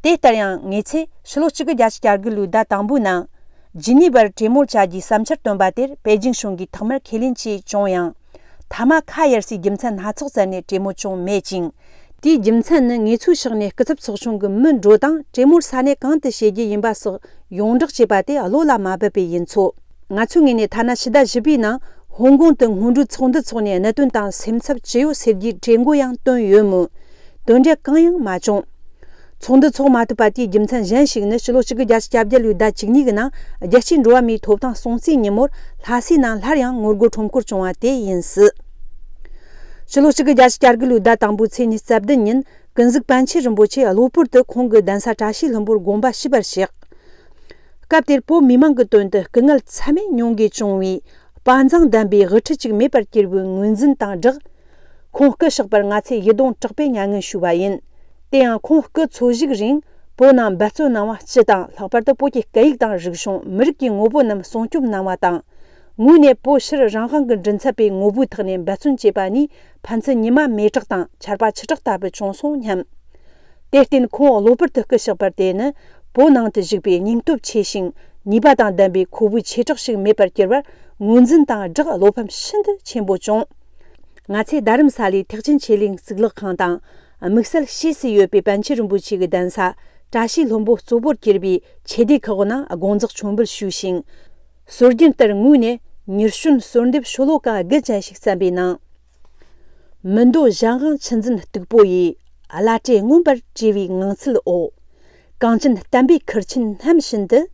དེ་ལྟར་ཡང་། ངེད་ཚོས་ཕྱི་ལོ་གཅིག་དགུ་བརྒྱད་ཅུ་གྱ་དགུ་ལོའི་ཟླ་དང་པོའི་ནང་། ཇི་ནི་ཝར་གྲོས་མོལ་བྱ་རྒྱུའི་བསམ་འཆར་བཏོན་པ་དེར་པེ་ཅིང་གཞུང་གིས་ཐོག་མར་ཁས་ལེན་བྱས་བྱུང་ཡང་། མཐའ་མ་ཁ་གཡར་སའི་རྒྱུ་མཚན་སྣ་ཚོགས་བཙལ་ནས་གྲོས་མོལ་བྱུང་མེད་ཅིང་། དེའི་རྒྱུ་མཚན་ནི། ངེད་ཚོའི་ཕྱོགས་ནས་སྐུ་ཚབ་ཚོགས་ཆུང་གི་མི་འགྲོ་དང་། གྲོས་མོལ་ས་གནས་གང་དུ་བྱེད་རྒྱུ་ཡིན་པ་སོགས་ཡོངས་བསྒྲགས་བྱས་པ་དེ་བློ་ལ་མ་འབབ་པས་ཡིན་ཚོད། ང་ཚོའི་ངོས་ནས་ཐ་ན་ཕྱི་ཟླ་བཞི་པའི་ནང་། ཧོང་ཀོང་དུ་སྔོན་འགྲོའི་ཚོགས་འདུ་འཚོགས་ནས་གནད་དོན་དང་སེམས་འཚབ་ཅི་ཡོད་སེལ་རྒྱུའི་གྲོས་འགོ་ཡང་བཏོན་ཡོད་མོད། དོན་འབྲས་གང་ཡང་མ་བྱུང་། ཚོགས་འདུ་འཚོགས་མ་ཐུབ་པ་དེའི་རྒྱུ་མཚན་གཞན་ཞིག་ནི། ཕྱི་ལོ་གཅིག་དགུ་བརྒྱད་ཅུ་གྱ་བརྒྱད་ལོའི་ཟླ་བཅུ་གཉིས་ཀྱི་ནང་། རྒྱལ་སྤྱིའི་འགྲོ་བ་མིའི་ཐོབ་ཐང་སྲུང་བརྩིའི་ཉིན་མོར་ལྷ་སའི་ནང་སླར་ཡང་ངོ་རྒོལ་ཁྲོམ་སྐོར་བྱུང་བ་དེ་ཡིན་སྲིད། ཕྱི་ལོ་གཅིག་དགུ་བརྒྱད་ཅུ་གྱ་དགུ་ལོའི་ཟླ་དང་པོའི་ཚེས་ཉི་ཤུ་རྩ་བདུན་ཉིན། ཀུན་གཟིགས་པཎ་ཆེན་རིན་པོ་ཆེ་གློ་བུར་དུ་ཁོང་གི་གདན་ས་བཀྲ་ཤིས་ལྷུན་པོར་དགོངས་པ་ཞུས་པར་གཤེགས། སྐབས་དེར་བོད་མི་མང་གི་དོན་དུ་སྐུ་ངལ་ཚད་མེད་མྱོང་དགོས་བྱུང་བའི་དཔའ་མཛངས་ལྡན་པའི་དབུ་ཁྲིད་ཅིག་མེད་པར་གྱུར་བའི་ངོས་འཛིན་དང་སྦྲགས། ཁོང་སྐུ་གཤེགས་པར་ང་ཚོས་ཡིད་གདུང་དྲག་པོས་མྱ་ངན་ཞུ་བ་ཡིན། དེ་ཡང་ཁོང་སྐུ་འཚོ་བཞུགས་རིང་བོད་ནང་འབད་བརྩོན་གནང་བ་སྤྱི་དང་། ལྷག་པར་དུ་བོད་ཀྱི་སྐད་ཡིག་དང་རིག་གཞུང་། མི་རིགས་ཀྱི་ངོ་བོ་རྣམས་སྲུང་སྐྱོབ་གནང་བ་དང་། ངོས་ནས་བོད་ཕྱིར་རང་དབང་གི་མགྲིན་ཚབ་པའི་ངོ་བོའི་ཐོག་ནས་འབད་བརྩོན་བྱས་པ་ནི་ཕན་ཚུན་ཉི་མ་མེ་དྲག་དང་ཆར་པ་ཆུ་དྲག་ལྟ་བུ་བྱུང་སོང་སྙམ། དེར་བརྟེན་ཁོང་གློ་བུར་དུ་སྐུ་གཤེགས་པར་དེ་ནི་བོད་ནང་དུ་བཞུགས་པའི་སྙིང་སྟོབས་ཆེ་ཞིང་ནུས་པ་དང་ལྡན་པའི་ཁོ་བོའི་ཆེ་བསྟོད་ཞིག་མེད་པར་གྱུར་བར་ངོས་འཛིན་དང་སྦྲགས་བློ་ཕམ་ཤིན་ཏུ་ཆེན་པོ་བྱུང་། ང་ཚོས་རྡ་རམ་ས་ལའི་ཐེག་ཆེན་ཆོས་གླིང་གཙུག་ལག་ཁང་དང་། དམིགས་བསལ་ཕྱིས་སུ་ཡོད་པའི་པཎ་ཆེན་རིན་པོ་ཆེ་གི་གདན་ས་བཀྲ་ཤིས་ལྷུན་པོ་གཙོ་བོར་གྱུར་པའི་ཆོས་སྡེ་ཁག་ནང་དགོངས་རྫོགས་མཆོད་འབུལ་ཞུས་ཤིང་། སྲོལ་རྒྱུན་ལྟར་ངོས་ནས་མྱུར་བྱོན་གསོལ་འདེབས་ཤོ་ལོ་ཀ་དགུ་ཅན་ཞིག་བརྩམས་པའི་ནང་། མི་འདོད་གཞན་དབང་ཆུ་འཛིན་སྟུག་པོ་ཡི། བླ་བྲེ་མངོན་པར་བྲེས་པའི་ངང་ཚུལ་འོག། གངས་ཅན་བསྟན་པའི་ཁུར་ཆེན་སྣམ་བཞིན་དུ།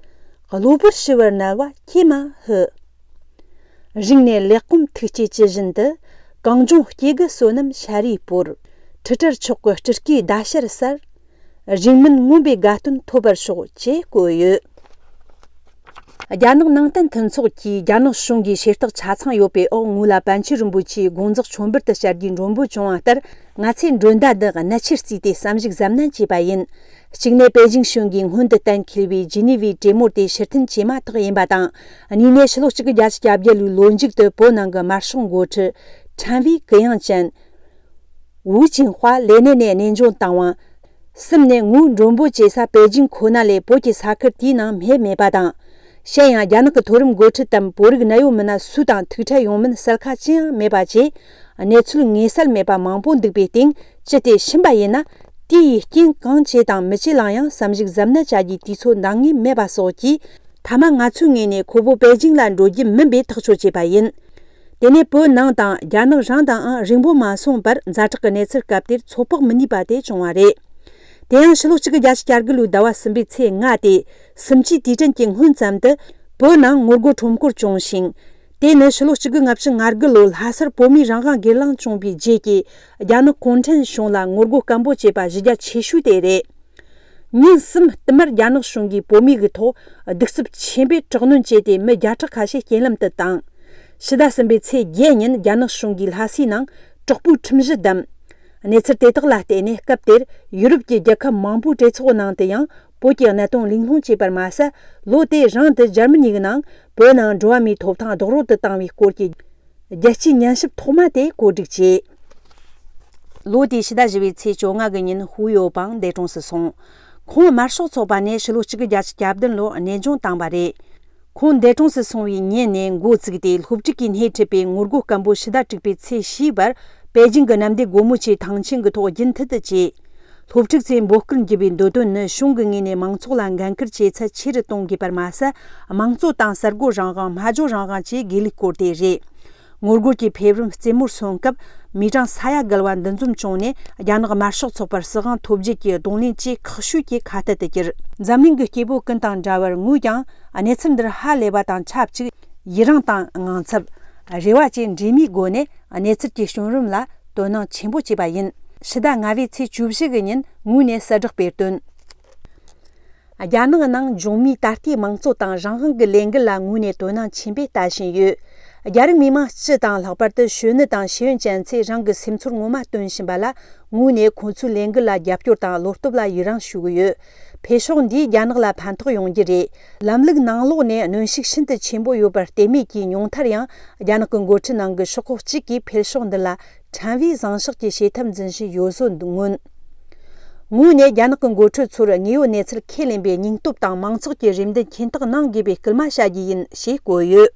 གློ་བུར་ཞི་བར་མནལ་བ་ཁྱེད་མ་ཧི། རིང་ནས་ལེགས་སྐོམ་ཐུགས་སྐྱེད་ཇི་བཞིན་དུ། གངས་ལྗོངས་སྐྱེ་དགུའི་བསོད་ནམས་ཤ་རུས་པོར། ཁྲི་ཁྲར་མཆོག་གི་སྤྲུལ་སྐུའི་ཟླ་ཤར་གསལ། རིང་མིན་མངོན་པའི་དགའ་སྟོན་ཐོབ་པར་ཤོག་ཅེས་བཀོད་ཡོད། རྒྱ་ནག་ནང་བསྟན་མཐུན་ཚོགས་ཀྱིས་རྒྱ་ནག་གཞུང་གི་བྱེ་བྲག་ཆ་ཚང་ཡོད་པའི་འོག་ངོས་ལ་པཎ་ཆེན་རིན་པོ་ཆེའི་དགོངས་རྫོགས་མཆོད་འབུལ་དུ་བཅར་རྒྱུའི་མགྲོན་པོ་བྱུང་བ་ལྟར། ང་ཚོས་མགྲོན་བརྡ་འདི་གནད་ཆེར་བརྩིས་ཏེ་བསམ་གཞིགས་གཟབ་ནན་བྱས་པ་ཡིན། གཅིག་ནས་པེ་ཅིང་གཞུང་གིས་སྔོན་དུ་གཏན་འཁེལ་བའི་ཇི་ནི་ཝའི་གྲོས་མོལ་དེ་ཕྱིར་འཐེན་བྱས་མ་ཐག་ཡིན་པ་དང་། གཉིས་ནས་ཕྱི་ལོ་གཅིག་དགུ་བརྒྱད་ཅུ་གྱ་བརྒྱད་ལོའི་ལོ་མཇུག་ཏུ་བོད་ནང་གི་དམར་ཤོག་འགོ་ཁྲིད་ཁྲན་ཝུའུ་ཀི་ཡང་ཅན། ཝུའུ་ཅིན་ཧྭ་ལས་གནས་ནས་གནས་དབྱུང་བཏང་བ། གསུམ་ནས་ངོས་མགྲོན་པོ་བྱེད་ས་པེ་ཅིང་ཁོ་ན་ལས་བོད་ཀྱི་ས་ཁུལ་དེའི་ནང་སྨད་མེད་པ་དང་། གཞན་ཡང་རྒྱ་ནག་གི་མཐོ་རིམ་འགོ་ཁྲིད་དམ་བོད་རིགས་གནད་ཡོད་མི་སྣ་སུ་དང་ཐུག་འཕྲད་ཡོང་མིན་གསལ་ཁ་ཅི་ཡང་མེད་པ་བཅས། གནས་ཚུལ་ངེས་གསལ་མེད་པ་མང་པོ་འདུག་པའི་སྟེང་ཅི་སྟེ་ཕྱིན་པ་ཡིན་ན། དེ་ཡི་རྐྱེན་གང་བྱས་དང་མི་བྱེད་ལ་ཡང་བསམ་གཞིགས་གཟབ་ནན་བྱ་རྒྱུའི་དུས་ཚོད་འདང་ངེས་མེད་པ་སོགས་ཀྱིས། མཐའ་མ་ང་ཚོའི་ངོས་ནས་ཁོ་བོ་པེ་ཅིང་ལ་འགྲོ་རྒྱུ་མིན་པའི་ཐག་གཅོད་བྱས་པ་ཡིན། དེ་ནས་བོད་ནང་དང་རྒྱ་ནག་རང་དུའང་རིང་པོ་མ་སོང་བར་ཛ་དྲག་གི་གནས་ཚུལ་སྐབས་དེར་ཚོད་དཔག་མི་ནུས་པ་དེ་བྱུང་བ་རེད། དེ་ཡང་ཕྱི་ལོ་གཅིག་དགུ་བརྒྱད་ཅུ་གྱ་དགུ་ལོའི་ཟླ་བ་གསུམ་པའི་ཚེས་ལྔ་སྟེ། གསུམ་བཅུའི་དུས་དྲན་གྱི་སྔོན་ཙམ་དུ་བོད་ནང་ངོ་རྒོལ་ཁྲོམ་སྐོར་བྱུང་ཞིང་། དེ་ནི་ཕྱི་ལོ་གཅིག་དགུ་ལྔ་བཅུ་ང་དགུ་ལོའི་ལྷ་སར་བོད་མིའི་རང་དབང་སྒེར་ལངས་བྱུང་བའི་རྗེས་ཀྱི་རྒྱ་ནག་གུང་ཁྲན་གཞུང་ལ་ངོ་རྒོལ་སྐམ་པོ་བྱས་པ་གཞི་རྒྱ་ཆེ་ཤོས་དེ་རེད། ཉིན་གསུམ་བསྟུད་མར་རྒྱ་ནག་གཞུང་གིས་བོད་མིའི་གི་ཐོག་གདུག་རྩུབ་ཆེན་པོས་དྲག་གནོན་བྱས་ཏེ་མི་བརྒྱ་ཕྲག་ཁ་ཤས་རྐྱེན་ལམ་དུ་བཏང་། ཕྱི་ཟླ་གསུམ་པའི་ཚེས་བརྒྱད་ཉིན་རྒྱ་ནག་གཞུང་གིས་ལྷ་སའི་ནང་དྲག་པོའི་ཁྲིམས་གཞི་བསྡམས། གནས་ཚུལ་དེ་དག་ལ་བརྟེན་ནས་སྐབས་དེར་ཡུ་རོབ་ཀྱི་རྒྱལ་ཁབ་མང་པོའི་གྲོས་ཚོགས་ནང་དུ་ཡང་བོད་ཀྱི་གནད་དོན་གླེང་སློང་བྱས་པར་མ་ཟད། ལོ་དེའི་རིང་དུ་འཇར་མ་ནི་གི་ནང་བོད་ནང་འགྲོ་བ་མིའི་ཐོབ་ཐང་རྡོག་རོལ་དུ་བཏང་བའི་སྐོར་གྱི་རྒྱལ་སྤྱིའི་ཉན་ཞིབ་ཐོག་མ་དེ་གོ་སྒྲིག་བྱས། ལོ་དེའི་ཕྱི་ཟླ་བཞི་པའི་ཚེས་བཅོ་ལྔ་གི་ཉིན་ཧུའུ་ཡོ་པང་འདས་གྲོངས་སུ་སོང་། ཁོང་དམར་ཤོག་ཚོགས་པ་ནས་ཕྱི་ལོ་གཅིག་དགུ་བརྒྱད་ཅུ་གྱ་བདུན་ལོར་གནས་དབྱུང་བཏང་བ་རེད། ཁོང་འདས་གྲོངས་སུ་སོང་བའི་ཉིན་ནས་འགོ་བཙུགས་ཏེ་སློབ་ཕྲུག་གིས་སྣེ་ཁྲིད་པའི་ངོ་རྒོལ་སྐམ་པོ་ཕྱི་ཟླ་དྲུག་པའི་ཚེས་བཞིའི་བར་པེ་ཅིང་གི་གནམ་བདེ་སྒོ་མོ་ཆེའི་ཐང་ཆེན་གྱི་ཐོག་རྒྱུན་མཐུད་དུ་བྱས། སློབ་ཕྲུག་ཚོས་འབོད་སྐུལ་བགྱིས་པའི་འདོད་དོན་ནི་གཞུང་གི་ངོས་ནས་མང་ཚོགས་ལ་འགན་འཁུར་བྱེད་ཚད་ཆེ་རུ་གཏོང་དགོས་པར་མ་ཟད། དམངས་གཙོ་དང་གསར་བརྗེའི་རང་དབང་། སྨྲ་བརྗོད་རང་དབང་བཅས་དགོས་ལུགས་སྐོར་དེ་རེད། ངོ་རྒོལ་གྱི་ཕེབས་རིམ་རྩེ་མོར་སོན་སྐབས་མི་གྲངས་ས་ཡ་བརྒལ་བ་འདུ་འཛོམས་བྱུང་ནས། རྒྱ་ནག་དམར་ཤོག་ཚོགས་པར་སྲིད་དབང་ཐོབ་རྒྱུ་གྱི་གདོང་ལེན་བཅས་ཁག་ཤོས་ཀྱི་ཁ་གཏད་དུ་གྱུར། འཛམ་གླིང་གི་སྐྱེ་བོ་ཀུན་དང་འདྲ་བར་ངོས་ཀྱང་གནས་ཚུལ་འདིར་ཧ་ལས་པ་དང་ཆབས་ཅིག་ཡི་རངས་དང་དངངས་འཚབ། རེ་བ་བཅས་འདྲེས་མའི་སྒོ་ནས་གནས་ཚུལ་གྱི་བྱུང་རིམ་ལ་དོ་སྣང་ཆེན་པོ་བྱས་པ་ཡིན། ཕྱི་ཟླ་ལྔ་པའི་ཚེས་བཅུ་བཞི་གི་ཉིན་ངོས་ནས་གསལ་བསྒྲགས་སྤེལ་དོན། རྒྱ་ནག་ནང་འབྱུང་མིའི་ད་ལྟའི་དམངས་གཙོ་དང་རང་དབང་གི་ལས་འགུལ་ལ་ངོས་ནས་དོ་སྣང་ཆེན་པོས་ལྟ་བཞིན་ཡོད། རྒྱ་རིགས་མི་མང་སྤྱི་དང་། ལྷག་པར་དུ་གཞོན་ནུ་དང་ཤེས་ཡོན་ཅན་ཚོས་རང་གི་སེམས་ཚོར་ངོ་མ་སྟོན་བཞིན་པ་ལ། ངོས་ནས་ཁོང་ཚོའི་ལས་འགུལ་ལ་རྒྱབ་སྐྱོར་དང་བློ་སྟོབས་ལ་ཡི་རངས་ཞུ་གི་ཡོད། འཕེལ་ཕྱོགས་འདིས་རྒྱ་ནག་ལ་ཕན་ཐོགས་ཡོང་རྒྱུ་རེད། ལམ་ལུགས་ནང་ལོགས་ནས་གནོན་ཤུགས་ཤིན་ཏུ་ཆེན་པོ་ཡོད་པར་བལྟས་མེད་ཀྱིས། ཉུང་མཐར་ཡང་རྒྱ་ནག་གི་འགོ་ཁྲིད་ནང་གི་ཤོག་ཁག་གཅིག་གིས་འཕེལ་ཕྱོགས་འདི་ལ་ཕྲན་བུའི་བཟང་ཕྱོགས་ཀྱི་བྱེད་ཐབས་འཛིན་བཞིན་ཡོད་བཟོ་མངོན། ངོས་ནས་རྒྱ་ནག་གི་འགོ་ཁྲིད་ཚོར་དངོས་ཡོད་གནས་ཚུལ་ཁས་ལེན་པའི་སྙིང་སྟོབས་དང་། མང་ཚོགས་ཀྱི་རེ་འདུན་མཁྱེན་རྟོགས་གནང་དགོས་པའི་སྐུལ་མ་བྱ་རྒྱུ་ཡིན་ཞེས་བཀོད་ཡོད།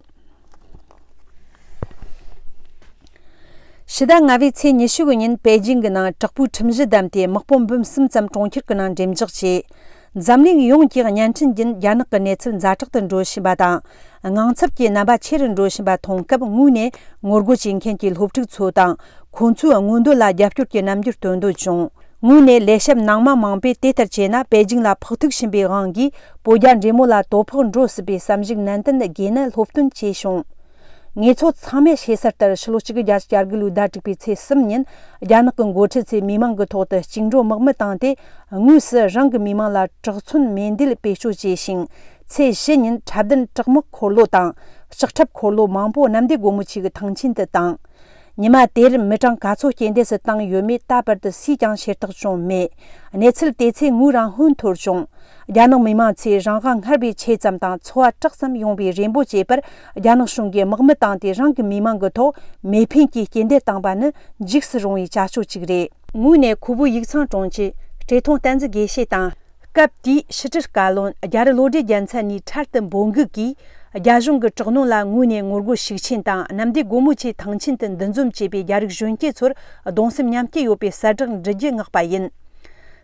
ཕྱི་ཟླ་ལྔ་པའི་ཚེས་ཉི་ཤུ་གི་ཉིན་པེ་ཅིང་གི་ནང་དྲག་པོའི་ཁྲིམས་གཞི་བསྡམས་ཏེ། དམག་དཔུང་འབུམ་གསུམ་ཙམ་གྲོང་ཁྱེར་གྱི་ནང་འགྲེམས་འཇོག་བྱས། འཛམ་གླིང་ཡོངས་ཀྱིས་བརྙན་འཕྲིན་བརྒྱུད་རྒྱ་ནག་གི་གནས་ཚུལ་ཛ་དྲག་ཏུ་འགྲོ་བཞིན་པ་དང་། དངངས་འཚབ་ཀྱི་རྣམ་པ་ཆེ་རུ་འགྲོ་བཞིན་པ་མཐོང་སྐབས། ངོས་ནས་ངོ་རྒོལ་བྱེད་མཁན་གྱི་སློབ་ཕྲུག་ཚོ་དང་། ཁོང་ཚོའི་མངོན་འདོད་ལ་རྒྱབ་སྐྱོར་གྱི་རྣམ་འགྱུར་སྟོན་འདོད་བྱུང་། ངོས་ནས་ལས་བྱེད་ནང་མི་མང་པོས་དེ་ལྟར་བྱས་ན། པེ་ཅིང་ལ་ཕོག་ཐུག་ཕྱིན་པའི་དབང་གིས་བོད་རྒྱ་འབྲེལ་མོལ་ལ་དོ་ཕོག་འགྲོ་སྲིད་པའི་བསམ་གཞིགས་ནན་ཏན་དགོས་ནན་སློབ་སྟོན་བྱས་བྱུང་། ངེད་ཚོ་ཚང་མས་ཤེས་གསལ་ལྟར། ཕྱི་ལོ་གཅིག་དགུ་བརྒྱད་ཅུ་གྱ་དགུ་ལོའི་ཟླ་དྲུག་པའི་ཚེས་གསུམ་ཉིན། རྒྱ་ནག་གི་འགོ་ཁྲིད་ཚོས་མི་མང་གི་ཐོག་ཏུ་བཅིངས་འགྲོལ་དམག་མི་བཏང་སྟེ། དངོས་སུ་རང་གི་མི་མང་ལ་དྲག་མཚོན་མེ་མདེལ་བེད་སྤྱོད་བྱས་ཤིང་། ཚེས་བཞི་ཉིན་འཁྲབ་སྟོན་དྲག་དམག་འཁོར་ལོ་དང་། ལྕགས་ཁྲབ་འཁོར་ལོ་མང་པོ་གནམ་བདེ་སྒོ་མོ་ཆེ་གི་ཐང་ཆེན་དུ་བཏང་། ཉི་མ་དེར་མི་གྲངས་ག་ཚོད་རྐྱེན་འདས་སུ་བཏང་ཡོད་མེད་ད་བར་དུ་སུས་ཀྱང་ཤེས་རྟོགས་བྱུང་མེད། གནས་ཚུལ་དེ་ཚོས་ངོས་རང་ཧོན་འཐོར་བྱུང་། རྒྱ་ནག་མི་མང་ཚོས་རང་དབང་སྔར་བས་ཆེ་ཙམ་དང་། འཚོ་བ་དྲག་ཙམ་ཡོང་བའི་རེ་འབོད་བྱེད་པར། རྒྱ་ནག་གཞུང་གིས་དམག་མི་བཏང་སྟེ། རང་གི་མི་མང་གི་ཐོག་མེ་འཕེན་གྱིས་རྐྱེན་འདས་བཏང་པ་ནི་འཇིགས་སུ་རུང་བའི་བྱ་སྤྱོད་ཅིག་རེད། ངོས་ནས་ཁུ་བོ་ཡིག་ཚང་དྲུང་ཆེ། བཀྲས་མཐོང་བསྟན་འཛིན་དགེ་བཤེས་དང་། སྐབས་དེའི་ཕྱི་དྲིལ་བཀའ་བློན་རྒྱ་རི་བློ་གྲོས་རྒྱལ་མཚན་གཉིས་འཕྲལ་དུ་འབོད་འགུག་གིས། རྒྱ་གཞུང་གི་དྲག་གནོན་ལ་ངོས་ནས་ངོ་རྒོལ་ཤུགས་ཆེན་དང་། གནམ་བདེ་སྒོ་མོ་ཆེའི་ཐང་ཆེན་དུ་འདུ་འཛོམས་བྱས་པའི་རྒྱ་རིགས་གཞོན་སྐྱེས་ཚོར་གདུང་སེམས་མཉམ་སྐྱེད་ཡོད་པའི་གསལ་བསྒྲགས་འབྲི་རྒྱུ་མངགས་པ་ཡིན།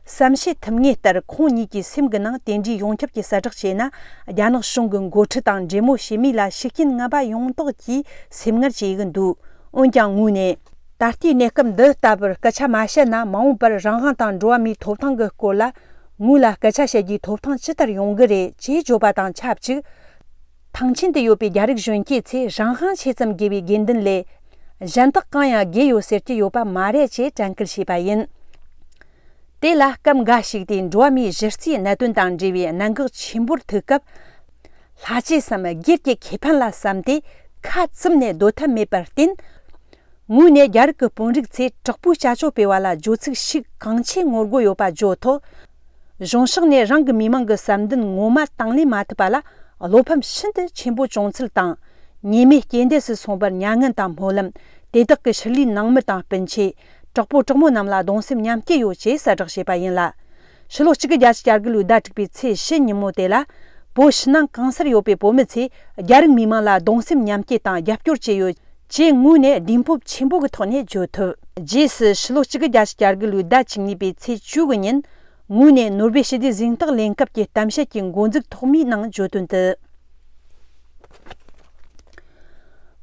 བསམ་ཤེས་ཐུབ་ངེས་ལྟར། ཁོང་ཉིད་ཀྱི་སེམས་ཀྱི་ནང་དེ་འདྲའི་ཡོངས་ཁྱབ་ཀྱི་གསལ་བསྒྲགས་བྱས་ན། རྒྱ་ནག་གཞུང་གི་འགོ་ཁྲིད་དང་འབྲེལ་མོལ་བྱེད་མུས་ལ་ཤུགས་རྐྱེན་ངན་པ་ཡོང་མདོག་གིས་སེམས་ངལ་བྱེད་ཀྱི་འདུག་འོན་ཀྱང་ངོས་ནས། ད་ལྟའི་གནས་སྐབས་འདི་ལྟ་བུར་སྐད་ཆ་མ་བཤད་ན། མ་འོངས་པར་རང་དབང་དང་འགྲོ་བ་མིའི་ཐོབ་ཐང་གི་སྐོར་ལ་ངོས་ལ་སྐད་ཆ་བཤད་རྒྱུའི་ཐོབ་ཐང་ཇི་ལྟར་ཡོང་གི་རེད་ཅེས་བརྗོད་པ་དང་ཆབས་ཅིག་ཐང་ཆེན་དུ་ཡོད་པའི་རྒྱ་རིགས་གཞོན་སྐྱེས་ཚོས་རང་དབང་ཆེ་ཙམ་དགོས་པའི་དགོས་འདུན་ལས། གཞན་དག་གང་ཡང་དགོས་ཡོད་ཟེར་གྱི་ཡོད་པ་མ་རེད་ཅེས་དྲན་སྐུལ་བྱས་པ་ཡིན། དེ་ལ་སྐབས་འགའ་ཞིག་དེའི་འགྲོ་བ་མིའི་གཞི་རྩའི་གནད་དོན་དང་འབྲེལ་བའི་གནད་འགག་ཆེན་པོར་ཐུག་སྐབས། ལྷ་རྗེ་བསམ་སྒེར་གྱི་ཁེ་ཕན་ལ་བསམ་སྟེ་ཁ་བཙུམ་ནས་སྡོད་ཐབས་མེད་པར་བརྟེན། ངོས་ནས་རྒྱ་རིགས་ཀྱི་དཔོན་རིགས་ཚོས་དྲག་པོའི་བྱ་སྤྱོད་སྤེལ་བ་ལ་བརྗོད་ཚིག་ཤུགས་གང་ཆེ་ངོ་རྒོལ་ཡོད་པ་བརྗོད་ཐོག། གཞུང་ཕྱོགས་ནས་རང་གི་མི་མང་གི་བསམ་འདུན་ངོ་མ་དང་ལེན་མ་ཐུབ་པ་ལ་བློ་ཕམ་ཤིན་ཏུ་ཆེན་པོ་བྱུང་ཚུལ་དང་། ཉེས་མེད་རྐྱེན་འདས་སུ་སོང་བར་མྱ་ངན་དང་སྨོན་ལམ། དེ་དག་གི་ཕྱི་ལུས་ནང་མི་དང་སྤུན་མཆེད། གྲོགས་པོ་གྲོགས་མོ་རྣམས་ལ་གདུང་སེམས་མཉམ་སྐྱེད་ཡོད་ཅེས་གསལ་བསྒྲགས་བྱས་པ་ཡིན་ལ། ཕྱི་ལོ་གཅིག་དགུ་བརྒྱད་ཅུ་གྱ་དགུ་ལོའི་ཟླ་དྲུག་པའི་ཚེས་བཞི་ཉིན་མོ་དེ་ལ། བོད་ཕྱི་ནང་གང་སར་ཡོད་པའི་བོད་མི་ཚོས་རྒྱ་རིགས་མི་མང་ལ་གདུང་སེམས་མཉམ་སྐྱེད་དང་རྒྱབ་སྐྱོར་བྱས་ཡོད་ཅེས་ངོས་ནས་བདེན་སྤོབས་ཆེན་པོ་གི་ཐོག་ནས་བརྗོད་ཐུབ། རྗེས་སུ་ཕྱི་ལོ་གཅིག་དགུ་བརྒྱད་ཅུ་གྱ་དགུ་ལོའི་ཟླ་བཅུ་གཉིས་པའི་ཚེས་བཅུ་དགུ་ཉིན། ངོས་ནས་ནོར་ཝེ་ཞི་བདེ་གཟེངས་རྟགས་ལེན་སྐབས་ཀྱི་གཏམ་བཤད་ཀྱི་འགོ་འཛུགས་ཐོག་མའི་ནང་བརྗོད་དོན་དུ།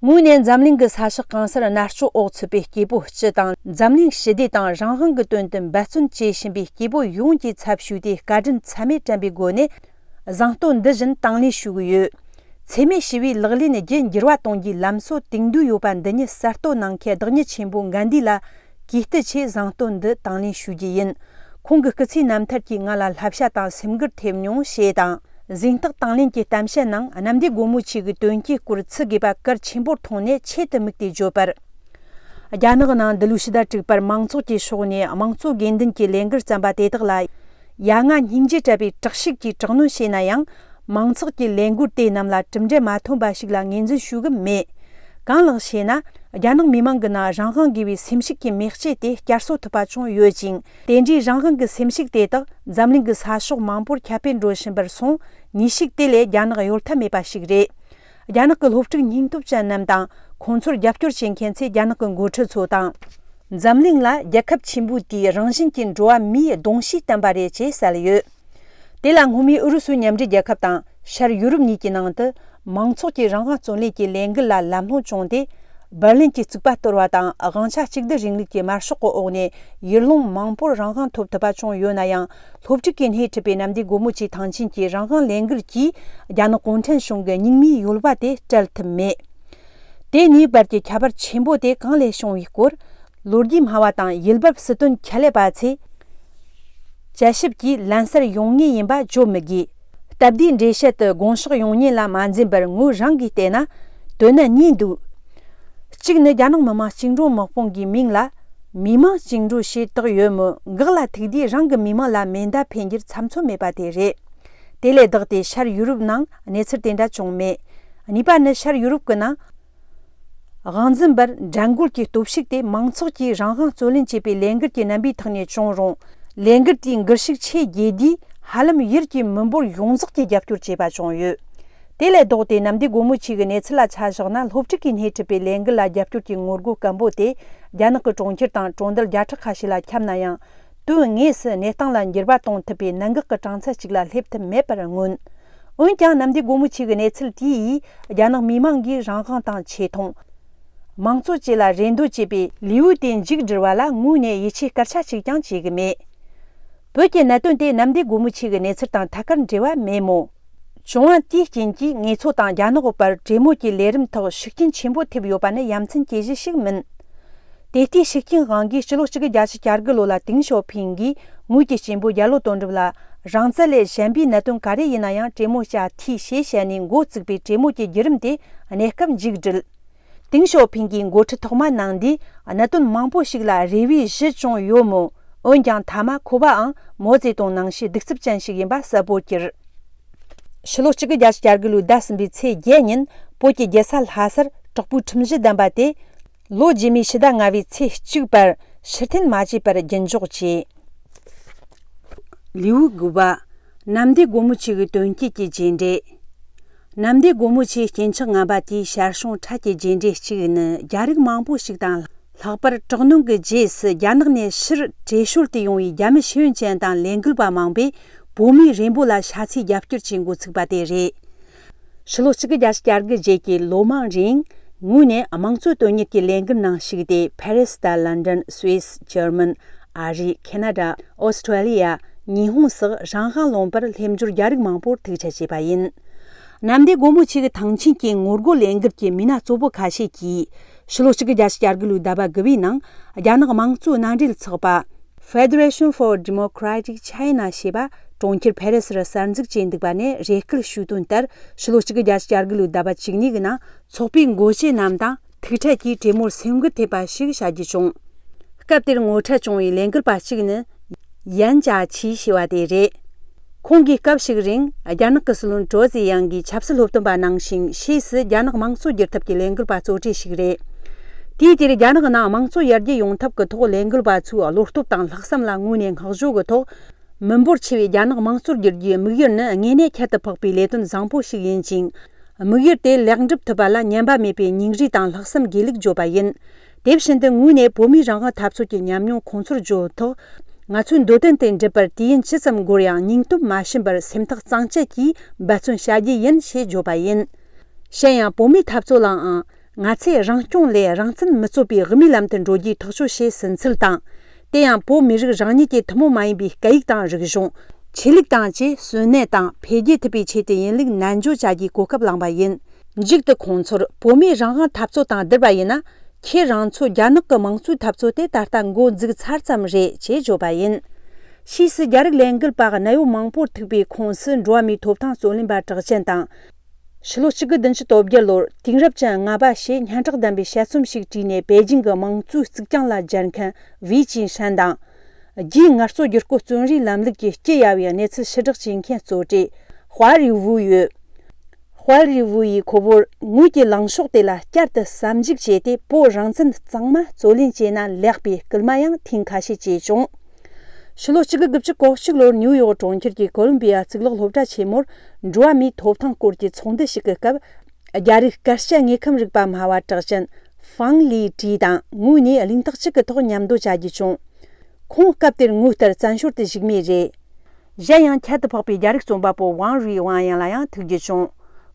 ངོས་ནས་འཛམ་གླིང་གི་ས་ཕྱོགས་གང་སར་མནར་གཅོད་འོག་ཚུད་པའི་སྐྱེ་བོ་སྤྱི་དང་། འཛམ་གླིང་ཞི་བདེ་དང་རང་དབང་གི་དོན་དུ་འབད་བརྩོན་བྱེད་བཞིན་པའི་སྐྱེ་བོ་ཡོངས་ཀྱི་ཚབ་ཞུས་ཏེ། བཀའ་དྲིན་ཚད་མེད་དྲན་པའི་སྒོ་ནས་གཟེངས་བསྟོད་འདི་བཞིན་དང་ལེན་ཞུ་གི་ཡོད། འཚེ་མེད་ཞི་བའི་ལག་ལེན་རྒྱུད་འགྱུར་བ་གཏོང་རྒྱུའི་ལམ་སྲོལ་དེང་དུས་ཡོད་པ་འདི་ཉིད་གསར་གཏོད་གནང་མཁན་བདག་ཉིད་ཆེན་པོ་གན་དྷི་ལ་གུས་བཏུད་ཆེད་གཟེངས་བསྟོད་འདི་དང་ལེན་ཞུ་རྒྱུ་ཡིན། ཁོང་གི་སྐུ་ཚེའི་རྣམ་ཐར་གྱིས་ང་ལ་བསླབ་བྱ་དང་སེམས་འགུལ་ཐེབས་མྱོང་ཞེས་དང་། གཟེངས་རྟགས་དང་ལེན་གྱི་གཏམ་བཤད་ནང་གནམ་བདེ་སྒོ་མོ་ཆེ་གི་དོན་གྱི་སྐོར་ཚིག་དགོས་པ་གལ་ཆེན་པོར་མཐོང་ནས་ཆེད་དུ་དམིགས་ཏེ་བརྗོད་པར། རྒྱ་ནག་ནང་འདི་ལོའི་ཕྱི་ཟླ་དྲུག་པར་མང་ཚོགས་ཀྱི་ཕྱོགས་ནས་དམངས་གཙོ་དགོས་འདུན་གྱི་ལས་འགུལ་བརྩམས་པ་དེ་དག་ལ་ཡ་ང་སྙིང་རྗེ་བྲལ་བའི་དྲག་ཤུགས་ཀྱིས་དྲག་གནོན་བྱས་ན་ཡང་། མང་ཚོགས་ཀྱི་ལས་འགུལ་དེ་རྣམས་ལ་གྲུབ་འབྲས་མ་ཐོན་པ་ཞིག་ལ་ངོས་འཛིན་ཞུ་གི་མེད། གང་ལགས་ཤེ་ན། རྒྱ་ནག་མི་མང་གི་ནང་རང་དབང་དགོས་པའི་སེམས་ཤུགས་ཀྱི་མེ་ལྕེ་དེ་བསྐྱར་གསོ་ཐུབ་པ་བྱུང་ཡོད་ཅིང་། དེ་འདྲའི་རང་དབང་གི་སེམས་ཤུགས་དེ་དག་འཛམ་གླིང་གི་ས་ཕྱོགས་མང་པོར་ཁྱབ་སྤེལ་འགྲོ་བཞིན་པར་སོང་། ནུས་ཤུགས་དེ་ལས་རྒྱ་ནག་གཡོལ་ཐབས་མེད་པ་ཞིག་རེད། རྒྱ་ནག་གི་སློབ་ཕྲུག་སྙིང་སྟོབས་ཅན་རྣམས་དང་། ཁོང་ཚོར་རྒྱབ་སྐྱོར་བྱེད་མཁན་ཚོས་རྒྱ་ནག་གི་འགོ་ཁྲིད་ཚོ་དང་། འཛམ་གླིང་ལ་རྒྱལ་ཁབ་ཆེན་པོ་དེའི་རང་བཞིན་གྱི་འགྲོ་བ་མིའི་གདུང་ཤེས་བསྟན་པ་རེད་ཅེས་གསལ་ཡོད། དེ་ལ་སྔོན་མའི་ཨུ་རུ་སུའི་མཉམ་འབྲེལ་རྒྱལ་ཁབ་དང་ཤར་ཡུ་རོབ་གཉིས་ཀྱི་ནང་དུ་མང་ཚོགས་ཀྱི་རང་དབང་བརྩོན་ལེན་གྱི་ལས་འགུལ་ལ་ལམ་ལྷོང་བྱུང་སྟེ། འབར་ལིན་གྱི་རྩིག་པ་གཏོར་བ་དང་དབང་ཆ་གཅིག་སྡུད་རིང་ལུགས་ཀྱི་དམར་ཤོག་གི་འོག་ནས་ཡུལ་ལུང་མང་པོར་རང་དབང་ཐོབ་ཐུབ་པ་བྱུང་ཡོད་ན་ཡང་། སློབ་ཕྲུག་གིས་སྣེ་ཁྲིད་པའི་གནམ་བདེ་སྒོ་མོ་ཆེའི་ཐང་ཆེན་གྱི་རང་དབང་ལས་འགུལ་གྱིས་རྒྱ་ནག་གུང་ཁྲན་གཞུང་གི་སྙིགས་མའི་ཡོལ་བ་དེ་བསྐྲད་ཐུབ་མེད། དེ་གཉིས་བར་གྱི་ཁྱད་པར་ཆེན་པོ་དེ་གང་ལས་བྱུང་བའི་སྐོར། ལོ་རྒྱུས་སྨྲ་བ་དང་ཡུལ་འབབ་སྲིད་དོན་ཁྱད་ལས་པ་ཚོས་དཔྱད་ཞིབ་ཀྱིས་ལན་གསལ་ཡོང་ངེས་ཡིན་པ་བརྗོད་མི་དགོས། སྟབས་བདེའི་འགྲེལ་བཤད་དུ་དགོངས་ཕྱོགས་ཡོང་ཉེན་ལ་མ་འཛེམས་པར་ངོས་རང་གིས་བལྟས་ན། དོན་ནི་གཉིས་འདུག་གཅིག་ནི་རྒྱ་ནག་མི་དམངས་བཅིངས་འགྲོལ་དམག་དཔུང་གི་མིང་ལ་མི་དམངས་བཅིངས་འགྲོལ་ཞེས་བཏགས་ཡོད་མོད། འགག་ལ་ཐུག་དུས་རང་གི་མི་དམངས་ལ་མེ་མདའ་འཕེན་རྒྱུར་ཚབ་མཚོན་མེད་པ་དེ་རེད། དེ་ལས་ལྡོག་སྟེ་ཤར་ཡུ་རོབ་ནང་གནས་ཚུལ་དེ་འདྲ་བྱུང་མེད། གཉིས་པ་ནི་ཤར་ཡུ་རོབ་ཀྱི་ནང་། དབང་འཛིན་པར་འགྲན་རྒོལ་གྱི་སྟོབས་ཤུགས་དེ་མང་ཚོགས་ཀྱིས་རང་དབང་རྩོད་ལེན་བྱེད་པའི་ལས་འགུལ་གྱི་རྣམ་པའི་ཐོག་ནས་བྱུང་རུང་། ལས་འགུལ་དེའི་འགུལ་ཤུགས་ཆེས་རྒྱས་དུས་ཧ་ལམ་ཡུལ་གྱི་མི་འབོར་ཡོངས་རྫོགས་ཀྱིས་རྒྱབ་སྐྱོར་བྱས་པ་བྱུང་ཡོད། དེ་ལས་ལྡོག་སྟེ་གནམ་བདེ་སྒོ་མོ་ཆེ་གི་གནས་ཚུལ་ལ་ཆ་བཞག་ན། སློབ་ཕྲུག་གིས་སྣེ་ཁྲིད་པའི་ལས་འགུལ་ལ་རྒྱབ་སྐྱོར་གྱི་ངོ་རྒོལ་སྐམ་པོ་དེ་རྒྱ་ནག་གི་གྲོང་ཁྱེར་དང་གྲོང་རྡལ་བརྒྱ་ཕྲག་ཁ་ཤས་ལ་ཁྱབ་ན་ཡང་། དོན་དངོས་སུ་གནས་སྟངས་ལ་འགྱུར་བ་གཏོང་ཐུབ་པའི་གནད་འགག་གི་གྲངས་ཚད་ཅིག་ལ་སླེབས་ཐུབ་མེད་པར་མངོན། འོན་ཀྱང་གནམ་བདེ་སྒོ་མོ་ཆེ་གི་གནས་ཚུལ་དེ་ཡིས་རྒྱ་ནག་མི་དམངས་ཀྱི་རང་དབང་དང་ཆེ་མཐོང་། མང་གཙོ་བཅས་ལ་རེ་འདོད་བྱེད་པའི་ལས་འགུལ་དེ་མཇུག་བསྒྲིལ་བ་ལ་ངོས་ནས་ཡིད་ཆེས་སྐད་ཆ་གཅིག་ཀྱང་བྱེད་ཀྱི་མེད། བོད་ཀྱི་གནད་དོན་དེ་གནམ་བདེ་སྒོ་མོ་ཆེ་གི་གནས་ཚུལ་དང་ཐད་ཀར་འབྲེལ་བ་མེད་མོད། བྱུང་བ་དེའི་རྐྱེན་གྱིས་ངེད་ཚོ་དང་རྒྱ་ནག་བར་གྲོས་མོལ་གྱི་ལས་རིམ་ཐོག་ཤུགས་རྐྱེན་ཆེན་པོ་ཐེབས་ཡོད་པ་ནི་ཡ་མཚན་སྐྱེ་གཞི་ཞིག་མིན། དེ་ལྟའི་ཤུགས་རྐྱེན་དབང་གིས་ཕྱི་ལོ་གཅིག་དགུ་བརྒྱད་ཅུ་གྱ་དགུ་ལོ་ལ་ཏེང་ཞའོ་ཕིང་གིས་ངོས་ཀྱི་གཅེན་པོ་རྒྱ་ལོ་དོན་གྲུབ་ལ་རང་བཙན་ལས་གཞན་པའི་གནད་དོན་ག་རེ་ཡིན་ན་ཡང་གྲོས་མོལ་བྱ་འཐུས་ཞེས་བཤད་ནས་འགོ་བཙུགས་པའི་གྲོས་མོལ་གྱི་བརྒྱུད་རིམ་དེ་གནས་སྐབས་མཇུག་བསྒྲིལ། ཏེང་ཞའོ་ཕིང་གིས་འགོ་ཁྲིད་ཐོག་མ་གནང་དུས་གནད་དོན་མང་པོ་ཞིག་ལ་རེ་བའི་གཞི་བྱུང་ཡོད་མོད། འོན་ཀྱང་མཐའ་མ་ཁོ་པའང་མའོ་ཙེ་ཏུང་ནང་བཞིན་གདུག་རྩུབ་ཅན་ཞིག་ཡིན་པ་གསལ་པོར་གྱུར། ཕྱི་ལོ་གཅིག་དགུ་བརྒྱད་ཅུ་གྱ་དགུ་ལོའི་ཟླ་གསུམ་པའི་ཚེས་བརྒྱད་ཉིན་བོད་ཀྱི་རྒྱལ་ས་ལྷ་སར་དྲག་པོའི་ཁྲིམས་གཞི་བསྡམས་པ་དེ། ལོ་རྗེས་མའི་ཕྱི་ཟླ་ལྔ་པའི་ཚེས་གཅིག་བར་ཕྱིར་འཐེན་མ་བྱས་པར་རྒྱུན་འཇོག་བྱས། ལེའུ་དགུ་པ། གནམ་བདེ་སྒོ་མོ་ཆེ་གི་དོན་བསྐྱེད་ཀྱི་རྗེས་འབྲས། གནམ་བདེ་སྒོ་མོ་ཆེའི་སྐྱེས་མཆོག་ངན་པ་དེའི་ཞར་བྱུང་འཕྲལ་གྱི་རྗེས་འབྲས་གཅིག་ནི། རྒྱ་རིགས་མང་པོ་ཞིག་དང་ལྷག་པར་དྲག་གནོན་གྱི་རྗེས་སུ་རྒྱ་ནག་ནས་ཕྱིར་བྲོས་བྱོལ་དུ་ཡོང་བའི་རྒྱ་མི་ཤེས་ཡོན་ཅན་དང་ལས་འགུལ་བ་མང་པོས་བོད་མིའི་རེ་འབོད་ལ་ཤ་ཚའི་རྒྱབ་སྐྱོར་བྱེད་འགོ་ཚུགས་པ་དེ་རེད། ཕྱི་ལོ་གཅིག་དགུ་བརྒྱད་ཅུ་གྱ་དགུ་རྗེས་ཀྱི་ལོ་མང་རིང་། ངོས་ནས་དམངས་གཙོའི་དོན་གཉེར་གྱི་ལས་འགུལ་ནང་ཞུགས་ཏེ། ཕ་རི་སི་དང་ལན་ཌན། སུད་སི། འཇར་མན། ཨ་རི། ཁེ་ན་ཌ། ཨོ་སི་ཁྲུ་ལི་ཡ། ཉི་ཧོང་སོགས་རང་དབང་ལུང་པར་སླེབས་འབྱོར་རྒྱ་རིགས་མང་པོར་ཐུག་འཕྲད་བྱས་པ་ཡིན། གནམ་བདེ་སྒོ་མོ་ཆེ་གི་ཐང་ཆེན་གྱི་ངོ་རྒོལ་ལས་འགུལ་གྱི་མི་སྣ་གཙོ་བོ་ཁ་ཤས་ཀྱིས། ཕྱི་ལོ་གཅིག་དགུ་བརྒྱད་ཅུ་གྱ་དགུ་ལོའི་ཟླ་བ་དགུ་པའི་ནང་རྒྱ་ནག་དམངས་གཙོའི་མནའ་འབྲེལ་ཚོགས་པ། Federation for Democratic China ཞེས་པ་གྲོང་ཁྱེར་ཕེ་རེ་སིར་གསར་འཛུགས་བྱས་འདུག་པ་ནས་རེ་སྐུལ་ཞུས་དོན་ལྟར། ཕྱི་ལོ་གཅིག་དགུ་བརྒྱ་བརྒྱད་ཅུ་གྱ་དགུ་ལོའི་ཟླ་བ་བཅུ་གཉིས་ཀྱི་ནང་ཚོགས་པའི་འགོ་བྱེད་རྣམས་དང་ཐུག་འཕྲད་ཀྱིས་གྲོས་མོལ་སེམས་འགུལ་ཐེབས་པ་ཞིག་བྱ་རྒྱུ་བྱུང་། སྐབས་དེར་ངོ་འཕྲད་བྱུང་བའི་ལས་འགུལ་པ་གཅིག་ནི་ཡན་ཅཱ་ཆི་ཞེས་པ་དེ་རེད། ཁོང་གིས་སྐབས་ཤིག་རིང་རྒྱ་ནག་གི་སྲིད་བློན་ཀྲོའུ་ཙེ་ཡང་གིས་ཆབ་སྲིད་སློབ་སྟོན་པ་གནང་ཞིང་། ཕྱིས་སུ་རྒྱ་ནག་དམངས་གཙོ་བསྒྱུར་ཐབས་ཀྱི་ལས་འགུལ་པ་གཙོ་གྲས་ཤིག་རེད། དུས་དེར་རྒྱ་ནག་ནང་དམངས་གཙོ་ཡར་རྒྱས་ཡོང་ཐབས་ཀྱི་ཐོག་ལས་འགུལ་པ་ཚོས་བློ་སྟོབས་དང་ལྷག་བསམ་ལ་ངོས་ནས་བསྔགས་བརྗོད་ཀྱི་ཐོག་མི་འབོར་ཆེ་བའི་རྒྱ་ནག་དམངས་གཙོར་བསྒྱུར་རྒྱུའི་དམིགས་ཡུལ་ནི་དངོས་གནས་ཁྱད་དུ་འཕགས་པའི་ལས་དོན་བཟང་པོ་ཞིག་ཡིན་ཅིང་། དམིགས་ཡུལ་དེ་ལེགས་འགྲུབ་ཐུབ་པ་ལ་ཉམས་པ་མེད་པའི་སྙིང་རུས་དང་ལྷག་བསམ་དགེ་ལུགས་བརྗོད་པ་ཡིན། དེ་བཞིན་དུ་ངོས་ནས་བོད་མིའི་རང་དབང་འཐབ་རྩོད་ཀྱི་ཉམས་མྱོང་ཁོང་ཚོར་བརྗོད་ཐོག་ང་ཚོའི་འདོད་དོན་དེ་འགྲུབ་པར་དུས་ཡུན་ཇི་ཙམ་འགོར་ཡང་སྙིང་སྟོབས་མ་ཞུམ་པར་སེམས་ཐག་གཙང་བཅད་ཀྱིས་འབད་བརྩོན་བྱ་རྒྱུ་ཡིན་ཞེས་བརྗོད་པ་ཡིན། གཞན་ཡང་བོད་མིའི་འཐབ་རྩོད་ལའང་། ང་ཚོས་རང་སྐྱོང་ལས་རང་བཙན་མི་རྩོད་པའི་དབུ་མའི་ལམ་དུ་འགྲོ་རྒྱུའི་ཐག་གཅོད་བྱས་ཟིན་ཚུལ་དང་། དེ་ཡང་བོད་མི་རིགས་རང་ཉིད་ཀྱི་ཐུན་མོང་མ་ཡིན་པའི་སྐད་ཡིག་དང་རིག་གཞུང་། ཆོས་ལུགས་དང་བཅས་གསོན་གནས་དང་འཕེལ་རྒྱས་ཐུབ་པའི་ཆེད་དུ་ཡིན་ལུགས་ནན་བརྗོད་བྱ་རྒྱུའི་གོ་སྐབས་བླངས་པ་ཡིན། མཇུག་ཏུ་ཁོང་ཚོར་བོད་མིའི་རང་དབང་འཐབ་རྩོད་དང་བསྡུར་བ་ཡིན་ན། ཁྱེད་རང་ཚོ་རྒྱ་ནག་གི་དམངས་གཙོའི་འཐབ་རྩོད་དེ་ད་ལྟ་འགོ་འཛུགས་ཚར་ཙམ་རེད་ཅེས་བརྗོད་པ་ཡིན། ཕྱིས་སུ་རྒྱ་རིགས་ལས་འགུལ་པ་གནད་ཡོད་མང་པོར་ཐུག་པའི་ཁོངས་སུ་འགྲོ་བ་མིའི་ཐོབ་ཐང་རྩོད་ལེན་པ་གྲགས་ཅན་དང་། ཕྱི་ལོ་གཅིག་དགུ་བདུན་ཅུ་དོན་བརྒྱད་ལོར་དེང་རབས་ཅན་ལྔ་པ་ཞེས་སྙན་གྲགས་ལྡན་པའི་དཔྱད་རྩོམ་ཞིག་བྲིས་ནས་པེ་ཅིང་གི་དམངས་གཙོའི་གཙུག་རྒྱང་ལ་སྦྱར་མཁན་ཝེ་ཅིན་ཧྲན་དང་། རྒྱའི་ངལ་རྩོལ་བསྒྱུར་བཀོད་བརྩོན་རེས་ལམ་ལུགས་ཀྱི་སྐྱི་གཡའ་བའི་གནས་ཚུལ་ཕྱིར་བསྒྲགས་བྱེད་མཁན་གཙོ་གྲས་དཔའ་རི་ཝུའུ་ཡོད། དཔའ་རི་ཝུའུ་ཡིས་ཁོ་བོར་ངོས་ཀྱི་ལངས་ཕྱོགས་དེ་ལ་བསྐྱར་དུ་བསམ་གཞིགས་བྱས་ཏེ། བོད་རང་བཙན་གཙང་མ་རྩོད་ལེན་བྱས་ན་ལེགས་པའི་སྐུལ་མ་ཡང་ཐེངས་ཁ་ཤས་བྱས་བྱུང་། ཕྱི་ལོ་གཅིག་དགུ་དགུ་བཅུ་གོ་གཅིག་ལོར་ནིའུ་ཡོག་གྲོང་ཁྱེར་གྱི་ཀོ་ལོམ་བི་ཡ་གཙུག་ལག་སློབ་གྲྭ་ཆེན་མོར་འགྲོ་བ་མིའི་ཐོབ་ཐང་སྐོར་གྱི་ཚོགས་འདུ་ཞིག་གི་སྐབས། རྒྱ་རིགས་སྐད་ཆ་དངོས་ཁམས་རིག་པ་སྨྲ་བ་གྲགས་ཅན་ཧྥང་ལི་ཀྲི་དང་ངོས་ནས་གླེང་སྟེགས་གཅིག་གི་ཐོག་མཉམ་དུ་བྱ་རྒྱུ་བྱུང་། ཁོང་སྐབས་དེར་ངོས་ལྟར་བཙན་བྱོལ་དུ་བཞུགས་མུས་རེད། གཞན་ཡང་ཁྱད་དུ་འཕགས་པའི་རྒྱ་རིགས་རྩོམ་པ་པོ་ཝང་རུའི་ཝང་ཡང་ལ་ཡང་ཐུག་རྒྱུ་བྱུང་།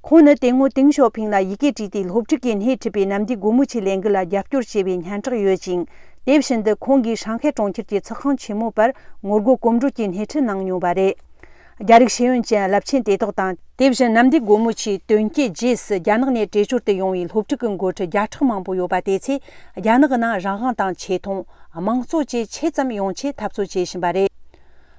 ཁོང་ནི་དེ་སྔོན་ཏེང་ཞའོ་ཕིང་ལ་ཡི་གེ་བྲིས་ཏེ་སློབ་ཕྲུག་གིས་སྣེ་ཁྲིད་པའི་གནམ་བདེ་སྒོ་མོ་ཆེའི་ལས་འགུལ་ལ་རྒྱབ་སྐྱོར་བྱས་པའི་སྙན་གྲགས་ཡོད་ཅིང་། དེ་བཞིན་དུ་ཁོང་གིས་ཧྲང་ཧའེ་གྲོང་ཁྱེར་གྱི་ཚོགས་ཁང་ཆེན་མོའི་བར་ངོ་རྒོལ་གོམ་བགྲོད་ཀྱི་སྣེ་ཁྲིད་གནང་མྱོང་བ་རེད། རྒྱ་རིགས་ཤེས་ཡོན་ཅན་རླབས་ཆེན་དེ་དག་དང་། དེ་བཞིན་གནམ་བདེ་སྒོ་མོ་ཆེའི་དོན་རྐྱེན་རྗེས་སུ་རྒྱ་ནག་ནས་བྲོས་བྱོལ་དུ་ཡོང་བའི་སློབ་ཕྲུག་གི་འགོ་ཁྲིད་བརྒྱ་ཕྲག་མང་པོ་ཡོད་པ་དེ་ཚོས་རྒྱ་ནག་གི་ནང་རང་དབང་དང་ཆེ་མཐོང་། དམངས་གཙོ་བཅས་ཆེ་ཙམ་ཡོང་ཆེད་འཐབ་རྩོད་བྱེད་བཞིན་པ་རེད།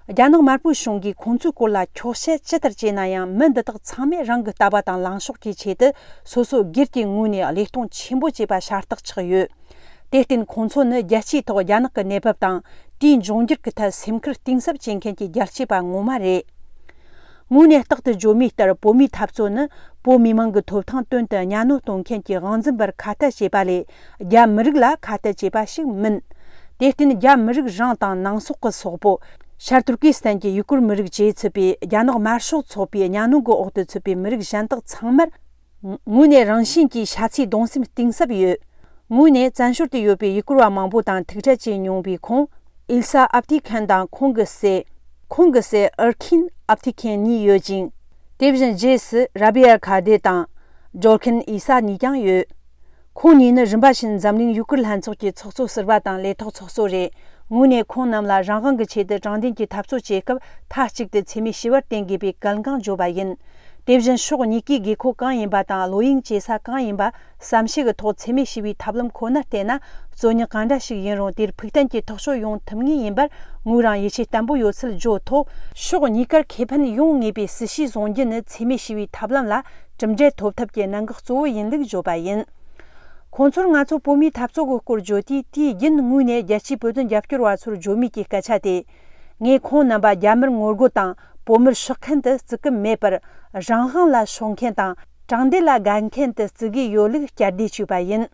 རྒྱ་ནག་དམར་པོའི་གཞུང་གིས་ཁོང་ཚོའི་སྐོར་ལ་འཁྱོག་བཤད་ཇི་ལྟར་བྱས་ན་ཡང་། མི་འདི་དག་ཚང་མས་རང་གི་ལྟ་བ་དང་ལངས་ཕྱོགས་ཀྱི་ཆེད་དུ་སོ་སོ་སྒེར་གྱི་ངོས་ནས་བློས་གཏོང་ཆེན་པོ་བྱས་པ་ཤ་སྟག་ཆགས་ཡོད། དེར་བརྟེན་ཁོང་ཚོ་ནི་རྒྱལ་སྤྱིའི་ཐོག་རྒྱ་ནག་གི་གནས་བབ་དང་། དེའི་འབྱུང་འགྱུར་གྱི་ཐད་སེམས་ཁུར་གཏིང་ཟབ་བྱེད་མཁན་གྱི་རྒྱལ་གཅེས་པ་ངོ་མ་རེད། དངོས་གནས་རྟག་ཏུ་བརྗོད་མུས་ལྟར། བོད་མིའི་འཐབ་རྩོད་ནི་བོད་མི་མང་གི་ཐོབ་ཐང་དོན་དུ་གཉའ་གནོན་གཏོང་མཁན་གྱི་དབང་འཛིན་པར་ཁ་གཏད་བྱས་པ་ལས། རྒྱ་མི་རིགས་ལ་ཁ་གཏད་བྱས་པ་ཞིག་མིན། དེར་བརྟེན་རྒྱ་མི་རིགས་རང་དང་ནང་སོག་གི་སོག་པོ། ཤར་ཏུར་ཀི་སི་ཐན་གྱི་ཡུ་གུར་མི་རིགས་བཅས་ཚུད་པའི་རྒྱ་ནག་དམར་ཤོག་ཚོགས་པའི་གཉའ་གནོན་གྱི་འོག་ཏུ་ཚུད་པའི་མི་རིགས་གཞན་དག་ཚང་མར། དངོས་གནས་རང་བཞིན་གྱིས་ཤ་ཚའི་གདུང་སེམས་གཏིང་ཟབ་ཡོད། དངོས་གནས་བཙན་བྱོལ་དུ་ཡོད་པའི་ཡུ་གུར་བ་མང་པོ་དང་ཐུག་འཕྲད་བྱས་མྱོང་བའི་ཁོང་། ཨིལ་ས་ཨབ་ཐི་ཁན་དང་ཁོང་གི་སྲས། ཁོང་གི་སྲས་ཨར་ཁིན་ཨབ་ཐི་ཁན་གཉིས་ཡོད་ཅིང་། དེ་བཞིན་རྗེས་སུ་ར་བི་ཡ་ཁ་དེ་དང་། ཇོར་ཁན་ཨི་ས་གཉིས་ཀྱང་ཡོད། ཁོང་གཉིས་ནི་རིམ་པ་བཞིན་འཛམ་གླིང་ཡུ་གུར་ལྷན་ཚོགས་ཀྱི་ཚོགས་གཙོ་ཟུར་པ་དང་ལས་ཐོག་ཚོགས་གཙོ་རེད། དངོས་གནས་ཁོང་རྣམས་ལ་རང་དབང་གི་ཆེད་དུ་དྲང་བདེན་གྱི་འཐབ་རྩོད་བྱེད་སྐབས་མཐའ་གཅིག་ཏུ་འཚེ་མེད་ཞི་བར་བརྟེན་དགོས་པའི་གལ་འགངས་བརྗོད་པ་ཡིན། དེ་བཞིན་ཕྱོགས་གཉིས་ཀའི་དགོས་མཁོ་གང་ཡིན་པ་དང་བློ་གཡེང་བྱེད་ས་གང་ཡིན་པ་བསམ་ཤེས་ཀྱི་ཐོག་འཚེ་མེད་ཞི་བའི་ཐབས་ལམ་ཁོ་ནར་བརྟེན་ན། རྩོད་རྙོག་གང་འདྲ་ཞིག་ཡིན་རུང་དེར་ཕུགས་བརྟན་གྱི་ཐག་གཅོད་ཡོང་ཐུབ་ངེས་ཡིན་པར་ངོས་རང་ཡིད་ཆེས་བརྟན་པོ་ཡོད་ཚུལ་བརྗོད་ཐོག་ཕྱོགས་གཉིས་ཀར་ཁེ་ཕན་ཡོང་ངེས་པའི་སྲིད་བྱུས་བཟུང་རྒྱུ་ནི་འཚེ་མེད་ཞི་བའི་ཐབས་ལམ་ལ་གྲུབ་འབྲས་ཐོབ་ཐབས་ཀྱི་གནད་འགག་གཙོ་བོ་ཡིན་ལུགས་བརྗོད་པ་ཡིན། ཁོང་ཚོར་ང་ཚོ་བོད་མིའི་འཐབ་རྩོད་ཀྱི་སྐོར་བརྗོད་དུས། དུས་རྒྱུན་ངོས་ནས་རྒྱལ་སྤྱིའི་བོད་དོན་རྒྱབ་སྐྱོར་བ་ཚོར་བརྗོད་མུས་ཀྱི་སྐད་ཆ་དེ། ངས་ཁོང་རྣམ་པ་རྒྱ་མིར་ངོ་རྒོལ་དང་བོད་མིར་ཕྱོགས་མཁན་དུ་བརྩི་གི་མེད་པར། རང་དབང་ལ་ཕྱོགས་མཁན་དང་དྲང་བདེན་ལ་དགའ་མཁན་དུ་བརྩི་གི་ཡོད་ལུགས་བསྐྱར་ཟློས་བྱས་པ་ཡིན།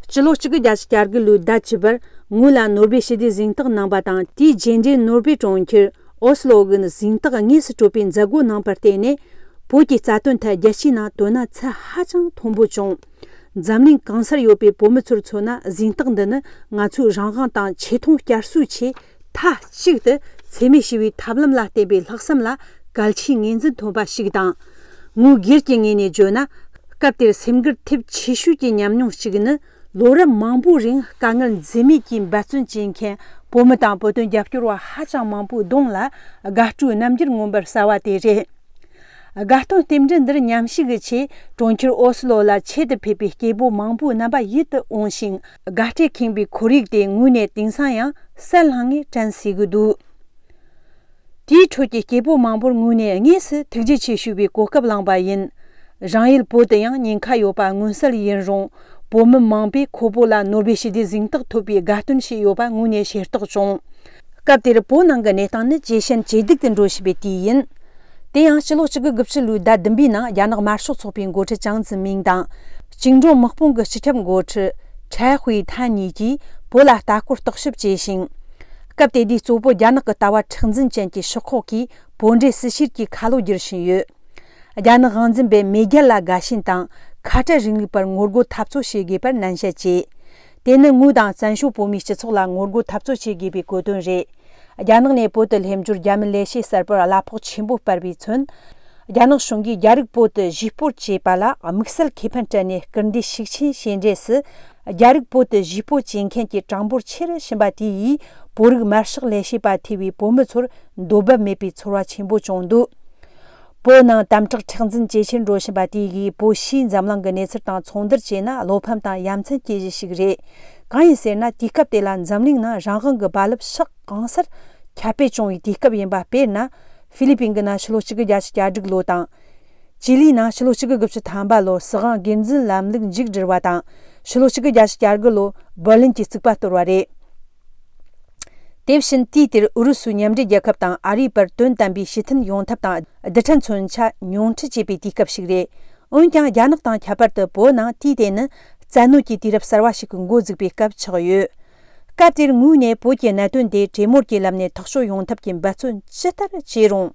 སྤྱི་ལོ་གཅིག་དགུ་བརྒྱད་ཅུ་གྱ་དགུ་ལོའི་ཟླ་བཅུ་པར་ངོས་ལ་ནོར་ཝེ་ཞི་བདེའི་གཟེངས་རྟགས་གནང་བ་དང་། དེའི་རྗེས་འབྲེལ་ནོར་ཝེ་གྲོང་ཁྱེར་ཨོ་སི་ལོ་གི་གཟེངས་རྟགས་དངོས་སུ་སྤྲོད་པའི་མཛད་སྒོ་གནང་བར་བརྟེན་ནས། བོད་ཀྱི་རྩ་དོན་ཐད་རྒྱལ་སྤྱིའི་ནང་དོ་སྣང་ཚད་ཧ་ཅང་མཐོན་པོ་བྱུང་། འཛམ་གླིང་གང་སར་ཡོད་པའི་བོད་མི་ཚོར་མཚོན་ན། གཟེངས་རྟགས་འདི་ནི་ང་ཚོའི་རང་དབང་དང་ཆེ་མཐོང་བསྐྱར་གསོའི་ཆེད། མཐའ་གཅིག་ཏུ་འཚེ་མེད་ཞི་བའི་ཐབས་ལམ་ལ་བརྟེན་པའི་ལྷག་བསམ་ལ་གལ་ཆེའི་ངོས་འཛིན་ཐོན་པ་ཞིག་དང་། ངོས་སྒེར་གྱི་ངོས་ནས་བརྗོད་ན། སྐབས་དེར་སེམས་འགུལ་ཐེབས་ཆེ་ཤོས་ཀྱི་ཉམས་མྱོང་གཅིག་ནི། ལོ་རབས་མང་པོའི་རིང་དཀའ་ངལ་འཛེམ་མེད་ཀྱིས་འབད་བརྩོན་བྱེད་མཁན་བོད་མི་དང་བོད་དོན་རྒྱབ་སྐྱོར་བ་ཧ་ཅང་མང་པོའི་གདོང་ལ་དགའ་སྤྲོའི་རྣམ་འགྱུར་མངོན་པར་གསལ་བ་དེ་རེད། དགའ་སྟོན་རྟེན་འབྲེལ་འདིར་མཉམ་ཞུགས་ཀྱི་ཆེད་གྲོང་ཁྱེར་ཨོ་སི་ལོ་ལ་ཆེད་དུ་ཕེབས་པའི་སྐྱེ་བོ་མང་པོའི་རྣམ་པ་ཡིད་དུ་འོང་ཞིང་། དགའ་སྤྲོས་ཁེངས་པའི་ཁོར་ཡུག་དེ་ངོས་ནས་དེང་སང་ཡང་གསལ་ལྷང་ངེར་དྲན་གསོས་ཀྱི་འདུག་དེའི་ཁྲོད་ཀྱི་སྐྱེ་བོ་མང་པོར་ངོས་ནས་དངོས་སུ་ཐུགས་རྗེ་ཆེ་ཞུ་བའི་གོ་སྐབས་བླངས་པ་ཡིན། རང་ཡུལ་བོད་དུ་ཡང་ཉེན་ཁ་ཡོད་པ་མངོན་གསལ་ཡིན་རུང་། བོད་མི་མང་པོས་ཁོ་བོ་ལ་ནོ་སྦེལ་ཞི་བདེའི་གཟེངས་རྟགས་ཐོབ་པའི་དགའ་སྟོན་ཞིག་ཡོད་པ་ངོས་ནས་ཤེས་རྟོགས་བྱུང་། སྐབས་དེར་བོད་ནང་གི་གནས་སྟངས་ནི་ཇེ་ཞན་ཇེ་སྡུག་ཏུ་འགྲོ་བཞིན་པའི་དུས་ཡིན། དེ་ཡང་ཕྱི་ལོ་གཅིག་དགུ་དགུ་བཅུ་ལོའི་ཟླ་བདུན་པའི་ནང་རྒྱ་ནག་དམར་ཤོག་ཚོགས་པའི་འགོ་ཁྲིད་ཅང་ཙི་མིང་དང་། བཅིངས་འགྲོལ་དམག་དཔུང་གི་སྤྱི་ཁྱབ་འགོ་ཁྲིད་ཁྲའེ་ཧུའེ་ཐན་གཉིས་ཀྱིས་བོད་ལ་ལྟ་སྐོར་རྟོག་ཞིབ་བྱས་ཤིང་། སྐབས་དེ་དུས་གཙོ་བོ་རྒྱ་ནག་གི་ལྟ་བ་མཁྲེགས་འཛིན་ཅན་གྱི་ཤོག་ཁག་གིས་བོད་འབྲེལ་སྲིད་བྱུས་ཀྱི་ཁ་ལོ་བསྒྱུར་བཞིན་ཡོད། རྒྱ་ནག་དབང་འཛིན་པས་མེས་རྒྱལ་ལ་དགའ་ཞེན་དང་ཁ་བྲལ་རིང་ལུགས་པར་ངོ་རྒོལ་འཐབ་རྩོད་བྱེད་དགོས་པར་ནན་བཤད་བྱས། དེ་ནི་ངོས་དང་བཙན་བྱོལ་བོད་མིའི་སྤྱི་ཚོགས་ལ་ངོ་རྒོལ་འཐབ་རྩོད་བྱེད་དགོས་པའི་གོ་དོན་རེད། རྒྱ་ནག་ནས་བོད་དུ་སླེབས་འབྱོར་རྒྱ་མི་ལས་བྱེད་གསར་པར་གླ་ཕོགས་ཆེན་པོ་སྤར་བས་མཚོན། རྒྱ་ནག་གཞུང་གིས་རྒྱ་རིགས་བོད་དུ་གཞིས་སྤོར་བྱས་པ་ལ་དམིགས་བསལ་ཁེ་ཕན་སྤྲད་ནས་སྐུལ་འདེད་ཤུགས་ཆེན་བྱས་འབྲས་སུ། རྒྱ་རིགས་བོད་དུ་གཞིས་སྤོར་བྱེད་མཁན་གྱི་གྲངས་འབོར་ཆེ་རུ་ཕྱིན་པ་དེ་ཡིས་བོད་རིགས་དམར་ཤོག་ལས་བྱེད་པ་ཐེ་བའི་བོད་མི་ཚོར་འདོད་འབབ་མེད་པའི་ཚོར་བ་ཆེན་པོ་བྱུང་འདུག་བོད་ནང་དམ་དྲག་མཁྲེགས་འཛིན་ཇེ་ཆེར་འགྲོ་བཞིན་པ་དེ་ཡིས་བོད་ཕྱིའི་འཛམ་གླིང་གི་གནས་ཚུལ་དང་ཚོགས་འདུར་བྱས་ན་བློ་ཕམ་དང་ཡ་མཚན་སྐྱེ་གཞི་ཞིག་རེད། གང་ཡིན་ཟེར་ན། དུས་སྐབས་དེ་ལ་འཛམ་གླིང་ནང་རང་དབང་གི་རྦ་རླབས་ཕྱོགས་གང་སར་ཁྱབ་སྤེལ་བྱུང་བའི་དུས་སྐབས་ཡིན་པ། དཔེར་ན། ཧྥི་ལི་པིན་གྱི་ནང་ཕྱི་ལོ་གཅིག་དགུ་བརྒྱད་ཅུ་གྱ་དྲུག་ལོ་དང་། ཅི་ལིའི་ནང་ཕྱི་ལོ་གཅིག་དགུ་དགུ་བཅུ་ཐམ་པ་ལོར་སྲིད་དབང་སྒེར་འཛིན་ལམ་ལུགས་མཇུག་བསྒྲིལ་བ་དང་། ཕྱི་ལོ་གཅིག་དགུ་བརྒྱད་ཅུ་གྱ་དགུ་ལོར་འབར་ལིན་གྱི་རྩིག་པ་གཏོར་བ་རེད། དེ་བཞིན་དུས་དེར་ཨུ་རུ་སུའི་མཉམ་འབྲེལ་རྒྱལ་ཁབ་དང་ཨ་རིའི་བར་དོན་དམ་པའི་ཞི་མཐུན་ཡོང་ཐབས་དང་རྡུལ་ཕྲན་མཚོན་ཆ་ཉུང་འཕྲི་བྱེད་པའི་དུས་སྐབས་ཤིག་རེད། འོན་ཀྱང་རྒྱ་ནག་དང་ཁྱད་པར་དུ་བོད་ནང་དུས་དེ་ནི་བཙན་གནོན་གྱི་དུས་རབས་གསར་བ་ཞིག་གི་འགོ་འཛུགས་པའི་སྐབས་ཆགས་ཡོད། སྐབས་དེར་ངོས་ནས་བོད་ཀྱི་གནད་དོན་དེ་གྲོས་མོལ་གྱི་ལམ་ནས་ཐག་གཅོད་ཡོང་ཐབས་ཀྱི་འབད་བརྩོན་ཇི་ལྟར་བྱས་རུང་།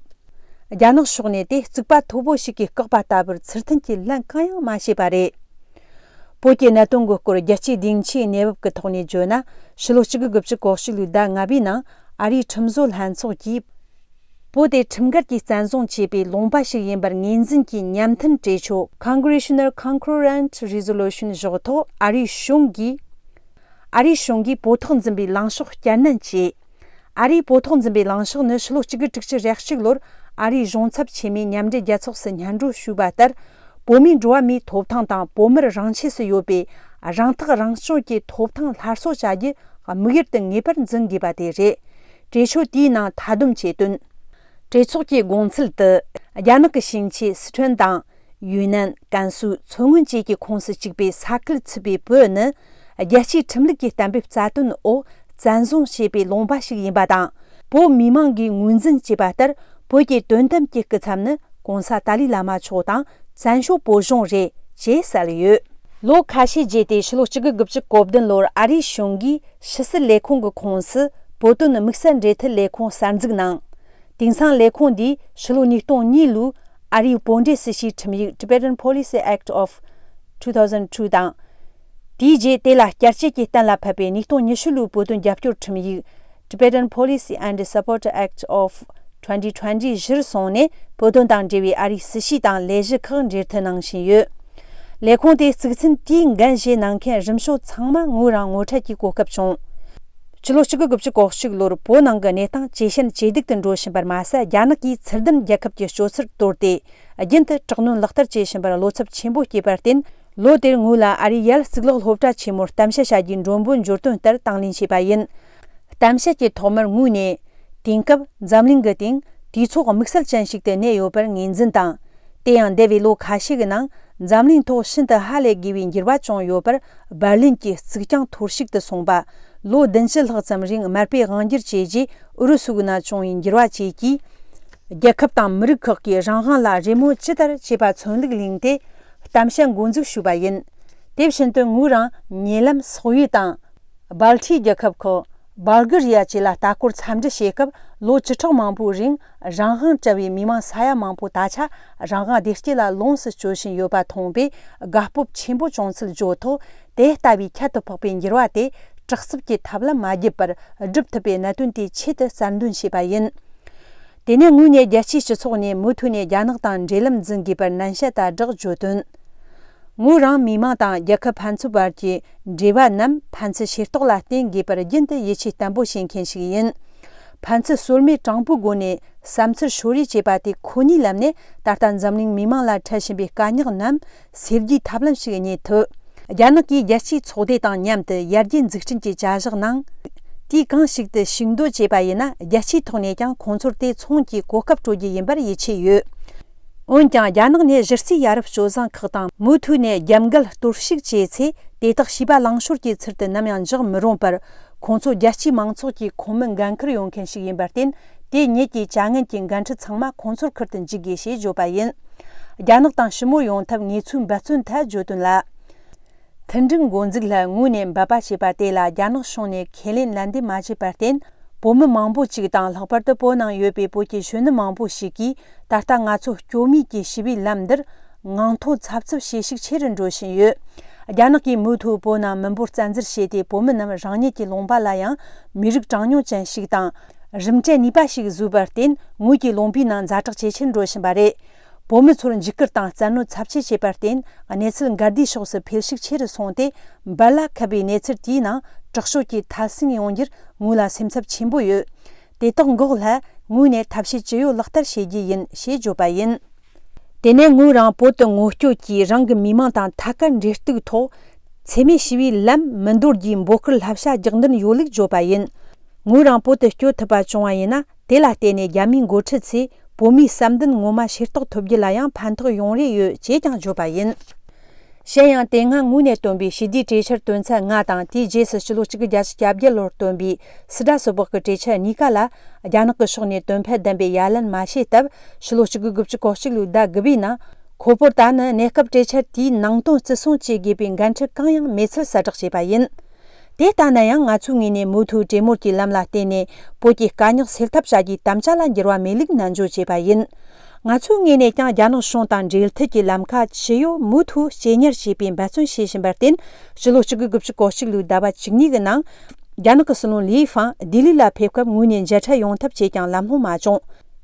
རྒྱ་ནག་ཕྱོགས་ནས་དེ་རྩིག་པ་མཐོ་པོ་ཞིག་གིས་བཀག་པ་ལྟ་བུར་ཚུལ་མཐུན་གྱི་ལན་གང་ཡང་མ་བྱས་པ་རེད། བོད་ཀྱི་གནད་དོན་གྱི་སྐོར་རྒྱལ་སྤྱིའི་སྡིངས་ཆའི་གནས་བབ་ཀྱི་ཐོག་ནས་བརྗོད་ན། ཕྱི་ལོ་གཅིག་དགུ་དགུ་བཅུ་གོ་གཅིག་ལོའི་ཟླ་ལྔ་པའི་ནང་ཨ་རིའི་ཁྲིམས་བཟོ་ལྷན་ཚོགས་ཀྱིས། བོད་དེ་ཁྲིམས་འགལ་གྱིས་བཙན་བཟུང་བྱས་པའི་ལུང་པ་ཞིག་ཡིན་པར་ངོས་འཛིན་གྱིས་མཉམ་མཐུན་གྲོས་ཆོད། Congressional Concurrent Resolution བཞག་ཐོག་ཨ་རིའི་གཞུང་གིས། ཨ་རིའི་གཞུང་གིས་བོད་ཐོག་འཛིན་པའི་ལངས་ཕྱོགས་བསྐྱར་ནན་བྱས། ཨ་རིའི་བོད་ཐོག་འཛིན་པའི་ལངས་ཕྱོགས་ནི་ཕྱི་ལོ་གཅིག་དགུ་དྲུག་ཅུ་རེ་གཅིག་ལོར་ཨ་རིའི་གཞུང་ཚབ་ཆེན་མོས་མཉམ་འབྲེལ་རྒྱལ་ཚོགས་སུ་སྙན་སྒྲོན་ཞུས་པ་ལྟར། བོད་མིའི་འགྲོ་བ་མིའི་ཐོབ་ཐང་དང་བོད་མིར་རང་ཆས་སུ་ཡོད་པའི་རང་ཐག་རང་གཅོད་ཀྱི་ཐོབ་ཐང་སླར་གསོ་བྱ་རྒྱུ་དམིགས་ཡུལ་དུ་ངེས་པར་འཛིན་དགོས་པ་དེ་རེད། གྲོས་ཆོད་དེའི་ནང་མཐའ་སྡོམ་བྱས་དོན། གྲོས་ཚོགས་ཀྱི་དགོངས་ཚུལ་དུ། རྒྱ་ནག་གི་ཞིང་ཆེན་སི་ཁྲོན་དང་། ཡུན་ནན། ཀན་སུའུ། མཚོ་སྔོན་བཅས་ཀྱི་ཁོངས་སུ་བཅུག་པའི་ས་ཁུལ་ཚུད་པའི་བོད་ནི། རྒྱལ་སྤྱིའི་ཁྲིམས་ལུགས་ཀྱི་གཏན་འབེབས་རྩ་དོན་འོག་བཙན་བཟུང་བྱས་པའི་ལུང་པ་ཞིག་ཡིན་པ་དང་། བོད་མི་མང་གིས་ངོས་འཛིན་བྱས་པ་ལྟར། བོད་ཀྱི་དོན་དམ་གྱི་སྐུ་ཚབ་ནི་གོང་ས་ཏཱ་ལའི་བླ་མ་མཆོག་དང་བཙན་བྱོལ་བོད་གཞུང་རེད་ཅེས་གསལ་ཡོད། ལོ་ཁ་ཤས་རྗེས་ཏེ་ཕྱི་ལོ་གཅིག་དགུ་དགུ་བཅུ་གོ་བདུན་ལོར་ཨ་རིའི་གཞུང་གིས་ཕྱི་སྲིད་ལས་ཁུངས་ཀྱི་ཁོངས་སུ་བོད་དོན་དམིགས་བསལ་འབྲེལ་མཐུད་ལས་ཁུངས་གསར་འཛུགས་གནང་། དེང་སང་ལས་ཁུངས་འདིས་ཕྱི་ལོ་ཉིས་སྟོང་གཉིས་ལོའི་ཨ་རིའི་བོད་འབྲེལ་སྲིད་བྱུས་ཁྲིམས་ཡིག Tibetan Policy Act of two thousand two དང་། དེའི་རྗེས་དེ་ལ་བསྐྱར་དཔྱད་ཀྱིས་གཏན་ལ་ཕབ་པའི་ཉིས་སྟོང་ཉི་ཤུ་ལོའི་བོད་དོན་རྒྱབ་སྐྱོར་ཁྲིམས་ཡིག Tibetan Policy and Support Act of twenty twenty གཞིར་བཟུང་ནས་བོད་དོན་དང་འབྲེལ་བའི་ཨ་རིའི་སྲིད་བྱུས་དང་ལས་གཞི་ཁག་འབྲེལ་མཐུད་གནང་བཞིན་ཡོད། ལས་ཁུངས་དེའི་གཙིགས་ཆེན་དུས་འགན་བཞེས་གནང་མཁན་རིམ་བྱོན་ཚང་མ་ངོས་རང་ངོ་འཕྲད་ཀྱི་གོ་སྐབས་བྱུང་། ཕྱི་ལོ་གཅིག་དགུ་དགུ་བཅུ་གོ་གཅིག་ལོར་བོད་ནང་གི་གནས་སྟངས་ཇེ་ཞན་ཇེ་སྡུག་ཏུ་འགྲོ་བཞིན་པར་མ་ཟད། རྒྱ་ནག་གིས་ཚུལ་ལྡན་རྒྱལ་ཁབ་ཀྱི་སྤྱོད་ཚུལ་དོར་ཏེ། རྒྱུན་དུ་དྲག་གནོན་ལག་བསྟར་བྱེད་བཞིན་པར་བློ་འཚབ་ཆེན་པོ་སྐྱེས་པར་བརྟེན། ལོ་དེར་ངོས་ལ་ཨ་རིའི་ཡ་ལ་གཙུག་ལག་སློབ་གྲྭ་ཆེན་མོར་གཏམ་བཤད་བྱ་རྒྱུའི་མགྲོན་པོ་འབྱོར་དོན་ལྟར་དང་ལེན་བྱས་པ་ཡིན། གཏམ་བཤད་ཀྱི་ཐོག་མར་ངོས་ནས། དེང་སྐབས་འཛམ་གླིང་གི་སྟེང་དུས་ཚོད་དམིགས་བསལ་ཅན་ཞིག་ཏུ་གནས་ཡོད་པར་ངོས་འཛིན་དང་། དེ་ཡང་འདས་པའི་ལོ་ཁ་ཤས་ཀྱི་ནང་འཛམ་གླིང་ཐོག་ཤིན་ཏུ་ཧ་ལས་དགོས་པའི་འགྱུར་བ་བྱུང་ཡོད་པར། འབར་ལིན་གྱི་རྩིག་གྱང་འཐོར་ཞིག་ཏུ་སོང་པ། ལོ་བདུན་ཅུ་ལྷག་ཙམ་རིང་མར་པའི་དབང་སྒྱུར་བྱས་རྗེས་ཨུ་རུ་སུ་གི་ནང་བྱུང་བའི་འགྱུར་བ་བཅས་ཀྱིས། རྒྱལ་ཁབ་དང་མི་རིགས་ཁག་གིས་རང་དབང་ལ་རེ་སྨོན་ཇི་ལྟར་བྱེད་པ་ཚོན་ལུགས་བླངས་ཏེ། གཏམ་བཤད་འགོ་འཛུགས་ཞུས་པ་ཡིན། དེ་བཞིན་དུ་ངོས་རང་ཉེ་ལམ་སོག་ཡུལ་དང་། སྦལ་ཏི་རྒྱལ་ཁབ་ཁག་སྦལ་གི་རི་ཡ་བཅས་ལ་ལྟ་སྐོར་འཚམས་འདྲི་བྱེད་སྐབས། ལོ་བཅུ་ཕྲག་མང་པོའི་རིང་རང་དབང་བྲལ་བའི་མི་མང་ས་ཡ་མང་པོ་ད་ཆ་རང་དབང་བདེ་སྐྱིད་ལ་ལོངས་སུ་སྤྱོད་བཞིན་ཡོད་པ་མཐོང་པས། དགའ་སྤོབས་ཆེན་པོ་བྱུང་ཚུལ་བརྗོད་ཐོག་དེ་ལྟ་བུའི་ཁྱད་དུ་འཕགས་པའི་འགྱུར་བ་དེ་དྲག་རྩུབ་ཀྱི་ཐབས་ལམ་མ་བརྒྱུད་པར་སྒྲུབ་ཐུབ་པའི་གནད་དོན་དེ་ཆེད་དུ་རྩལ་འདོན་བྱས་པ་ཡིན། དེ་ནས་ངོས་ནས་རྒྱལ་སྤྱིའི་སྤྱི་ཚོགས་ནས་མུ་མཐུད་ནས་རྒྱ་ནག་དང་འབྲེལ་ལམ་འཛིན་དགོས་པར་ནན་བཤད་དང་སྦྲགས་བརྗོད་དོན། ངོས་རང་མི་མང་དང་རྒྱལ་ཁབ་ཕན་ཚུན་བར་གྱི་འབྲེལ་བ་རྣམས་ཕན་ཚུན་ཤེས་རྟོགས་ལ་བརྟེན་དགོས་པར་རྒྱུན་དུ་ཡིད་ཆེས་བརྟན་པོ་བྱེད་མཁན་ཞིག་ཡིན། ཕན་ཚུན་ཟོལ་མེད་དྲང་པོའི་སྒོ་ནས་བསམ་ཚུལ་ཤོད་རེས་བྱེད་པ་དེ་ཁོ་ནའི་ལམ་ནས། ད་ལྟ་འཛམ་གླིང་མི་མང་ལ་འཕྲད་བཞིན་པའི་དཀའ་རྙོག་རྣམས་སེལ་རྒྱུའི་ཐབས་ལམ་ཞིག་རྙེད་ཐུབ། རྒྱ་ནག་གིས་རྒྱལ་སྤྱིའི་ཚོགས་སྡེ་དང་མཉམ་དུ་ཡར་རྒྱས་འཛུགས་སྐྲུན་གྱི་བྱ་གཞག་ནང་དུས་གང་ཞིག་ཏུ་ཤུགས་འདོན་བྱས་པ་ཡིན་ན། རྒྱལ་སྤྱིའི་ཐོག་ནས་ཀྱང་ཁོང་ཚོར་དེ་མཚུངས་ཀྱི་གོ་སྐབས་སྤྲོད་རྒྱུ་ཡིན་པར་ཡིད་ཆེས་ཡོད། འོན་ཀྱང་། རྒྱ་ནག་ནས་གཞི་རྩའི་ཡ་རབས་སྤྱོད་བཟང་ཁག་དང་མུ་མཐུད་ནས་རྒྱབ་འགལ་གཏོར་བཤིག་བྱས་ཚེ། དེ་དག་བྱིས་པ་ལང་ཤོར་གྱི་ཚུལ་དུ་ནམ་ཡང་འཇོག་མི་རུང་བར། ཁོང་ཚོ་རྒྱལ་སྤྱིའི་མང་ཚོགས་ཀྱི་ཁོངས་མི་འགན་འཁུར་ཡོད་མཁན་ཞིག་ཡིན་པར་བརྟེན། དེ་ཉིད་ཀྱི་བྱ་ངན་གྱི་འགན་འཁྲི་ཚང་མ་ཁོང་ཚོར་འཁུར་དུ་འཇུག་དགོས་ཞེས་བརྗོད་པ་ཡིན། རྒྱ་ནག་དང་ཞི་མོལ་ཡོང་ཐབས་ངེས་ཚུལ་འབད་བརྩོན་ཐད་བརྗོད་དོན་ལ། མཐུན་སྒྲིལ་འགོ་འཛུགས་ལ་དངོས་ནས་འབད་པ་བྱས་པ་དེ་ལ་རྒྱ་ནག་གཞུང་ནས་ཁས་ལེན་ལན་འདེབས་མ་བྱས་པར་བརྟེན། བོད་མི་མང་པོ་ཅིག་དང་། ལྷག་པར་དུ་བོད་ནང་ཡོད་པའི་བོད་ཀྱི་གཞོན་ནུ་མང་པོ་ཞིག་གིས། ད་ལྟ་ང་ཚོ་སྐྱོ་མུས་ཀྱི་ཞི་བའི་ལམ་འདིར་ངང་ཐོག་འཚབ་འཚུབ་བྱེད་ཤུགས་ཆེ་རུ་འགྲོ་བཞིན་ཡོད། རྒྱ་ནག་གིས་མུ་མཐུད་བོད་ནང་མི་འབོར་བཙན་འཛུལ་བྱས་ཏེ། བོད་མི་རྣམས་རང་ཉིད་ཀྱི་ལུང་པ་ལ་ཡང་མི་རིགས་གྲངས་ཉུང་ཅན་ཞིག་དང་། རིམ་གྲས་ནུས་པ་ཞིག་བཟོས་པར་བརྟེན། ངོས་ཀྱི་ལུང་པའི་ནང་ཛ་དྲག་ཇེ་ཆེར་འགྲོ་བཞིན་པ་རེད། བོད་མི་ཚོར་འཇིགས་སྐུལ་དང་བཙན་གནོན་ཚབས་ཆེ་བྱས་པར་བརྟེན། གནས་ཚུལ་འགལ་ཟླའི་ཕྱོགས་སུ་འཕེལ་ཤུགས་ཆེ་རུ་སོང་སྟེ། འབད་ལ་ཁབ་པའི་གནས་ཚུལ་དེའི་ནང་དྲག་ཤོས་ཀྱི་ཐབས་ཟིན་ཡོང་རྒྱུར་ངོས་ལ་སེམས་འཚབ་ཆེན་པོ་ཡོད། དེ་དག་འགོག་སླད་ངོས་ནས་ཐབས་ཤེས་ཇི་ཡོད་ལག་བསྟར་བྱེད་རྒྱུ་ཡིན་ཞེས་བརྗོད་པ་ཡིན། དེ་ནས་ངོས་རང་བོད་དུ་ངོ་སྐྱོད་ཀྱིས། རང་གི་མི་མང་དང་ཐད་ཀར་འབྲེལ་གཏུག་ཐོག་འཚེ་མེད་ཞི་བའི་ལམ་མི་འདོར་རྒྱུའི་འབོད་སྐུལ་བསླབ་བྱ་རྒྱག་འདུན་ཡོད་ལུགས་བརྗོད་པ་ཡིན། ངོས་རང་བོད་དུ་སྐྱོད་ཐུབ་པ་བྱུང་བ་ཡིན་ན། དེ་ལ་བརྟེན་ནས་རྒྱ་མིའི་འགོ་ཁྲིད་ཚོས་བོད་མིའི་བསམ་འདུན་ངོ་མ་ཤེས་རྟོགས་ཐུབ་རྒྱུ་ལ་ཡང་ཕན་ཐོགས་ཡོང་རེ་ཡོད་ཅེས་ཀྱང་བརྗོད་པ་ཡིན། གཞན་ཡང་། དེ་སྔ་ངོས་ནས་བཏོན་པའི་ཞི་བདེའི་གྲོས་འཆར་དོན་ཚན་ལྔ་དང་། དེའི་རྗེས་སུ་ཕྱི་ལོ་གཅིག་དགུ་བརྒྱད་ཅུ་གྱ་བརྒྱད་ལོར་བཏོན་པའི་སི་ཌ་སོ་བྷག་གི་གྲོས་འཆར་གཉིས་ཀ་ལ། རྒྱ་ནག་གི་ཕྱོགས་ནས་དོན་ཕན་ལྡན་པའི་ཡ་ལན་མ་བྱས་སྟབས། ཕྱི་ལོ་གཅིག་དགུ་དགུ་བཅུ་གོ་གཅིག་ལོའི་ཟླ་དགུ་པའི་ནང་། ཁོ་བོར་ད་ནི་གནས་སྐབས་གྲོས་འཆར་དེའི་ནང་དོན་བརྩི་སྲུང་བྱེད་དགོས་པའི་འགན་འཁྲི་གང་ཡང་མེད་ཚུལ་གསལ་བསྒྲགས་བྱས་པ་ཡིན། དེ་ལྟ་ན་ཡང་། ང་ཚོའི་ངོས་ནས་མུ་མཐུད་གྲོས་མོལ་གྱི་ལམ་ལ་བརྟེན་ནས། བོད་ཀྱི་དཀའ་རྙོག་སེལ་ཐབས་བྱ་རྒྱུའི་དམ་བཅའ་ལ་འགྱུར་བ་མེད་ལུགས་ནན་བརྗོད་བྱས་པ་ཡིན། ང་ཚོའི་ངོས་ནས་ཀྱང་། རྒྱ་ནག་གཞུང་དང་འབྲེལ་མཐུད་ཀྱི་ལམ་ཁ་ཇི་ཡོད་མུ་མཐུད་གཅེས་གཉེར་བྱེད་པའི་འབད་བརྩོན་བྱེད་བཞིན་པར་བརྟེན། ཕྱི་ལོ་གཅིག་དགུ་དགུ་བཅུ་གོ་གཅིག་ལོའི་ཟླ་བ་བཅུ་གཉིས་ཀྱི་ནང་། རྒྱ་ནག་གི་སྲིད་བློན་ལི་ཡི་ཧྥང་ལྡི་ལི་ལ་ཕེབས་སྐབས་ངོས་ནས་མཇལ་འཕྲད་ཡོང་ཐབས་བྱས་ཀྱང་ལམ་ལྷོང་མ་བྱུང་།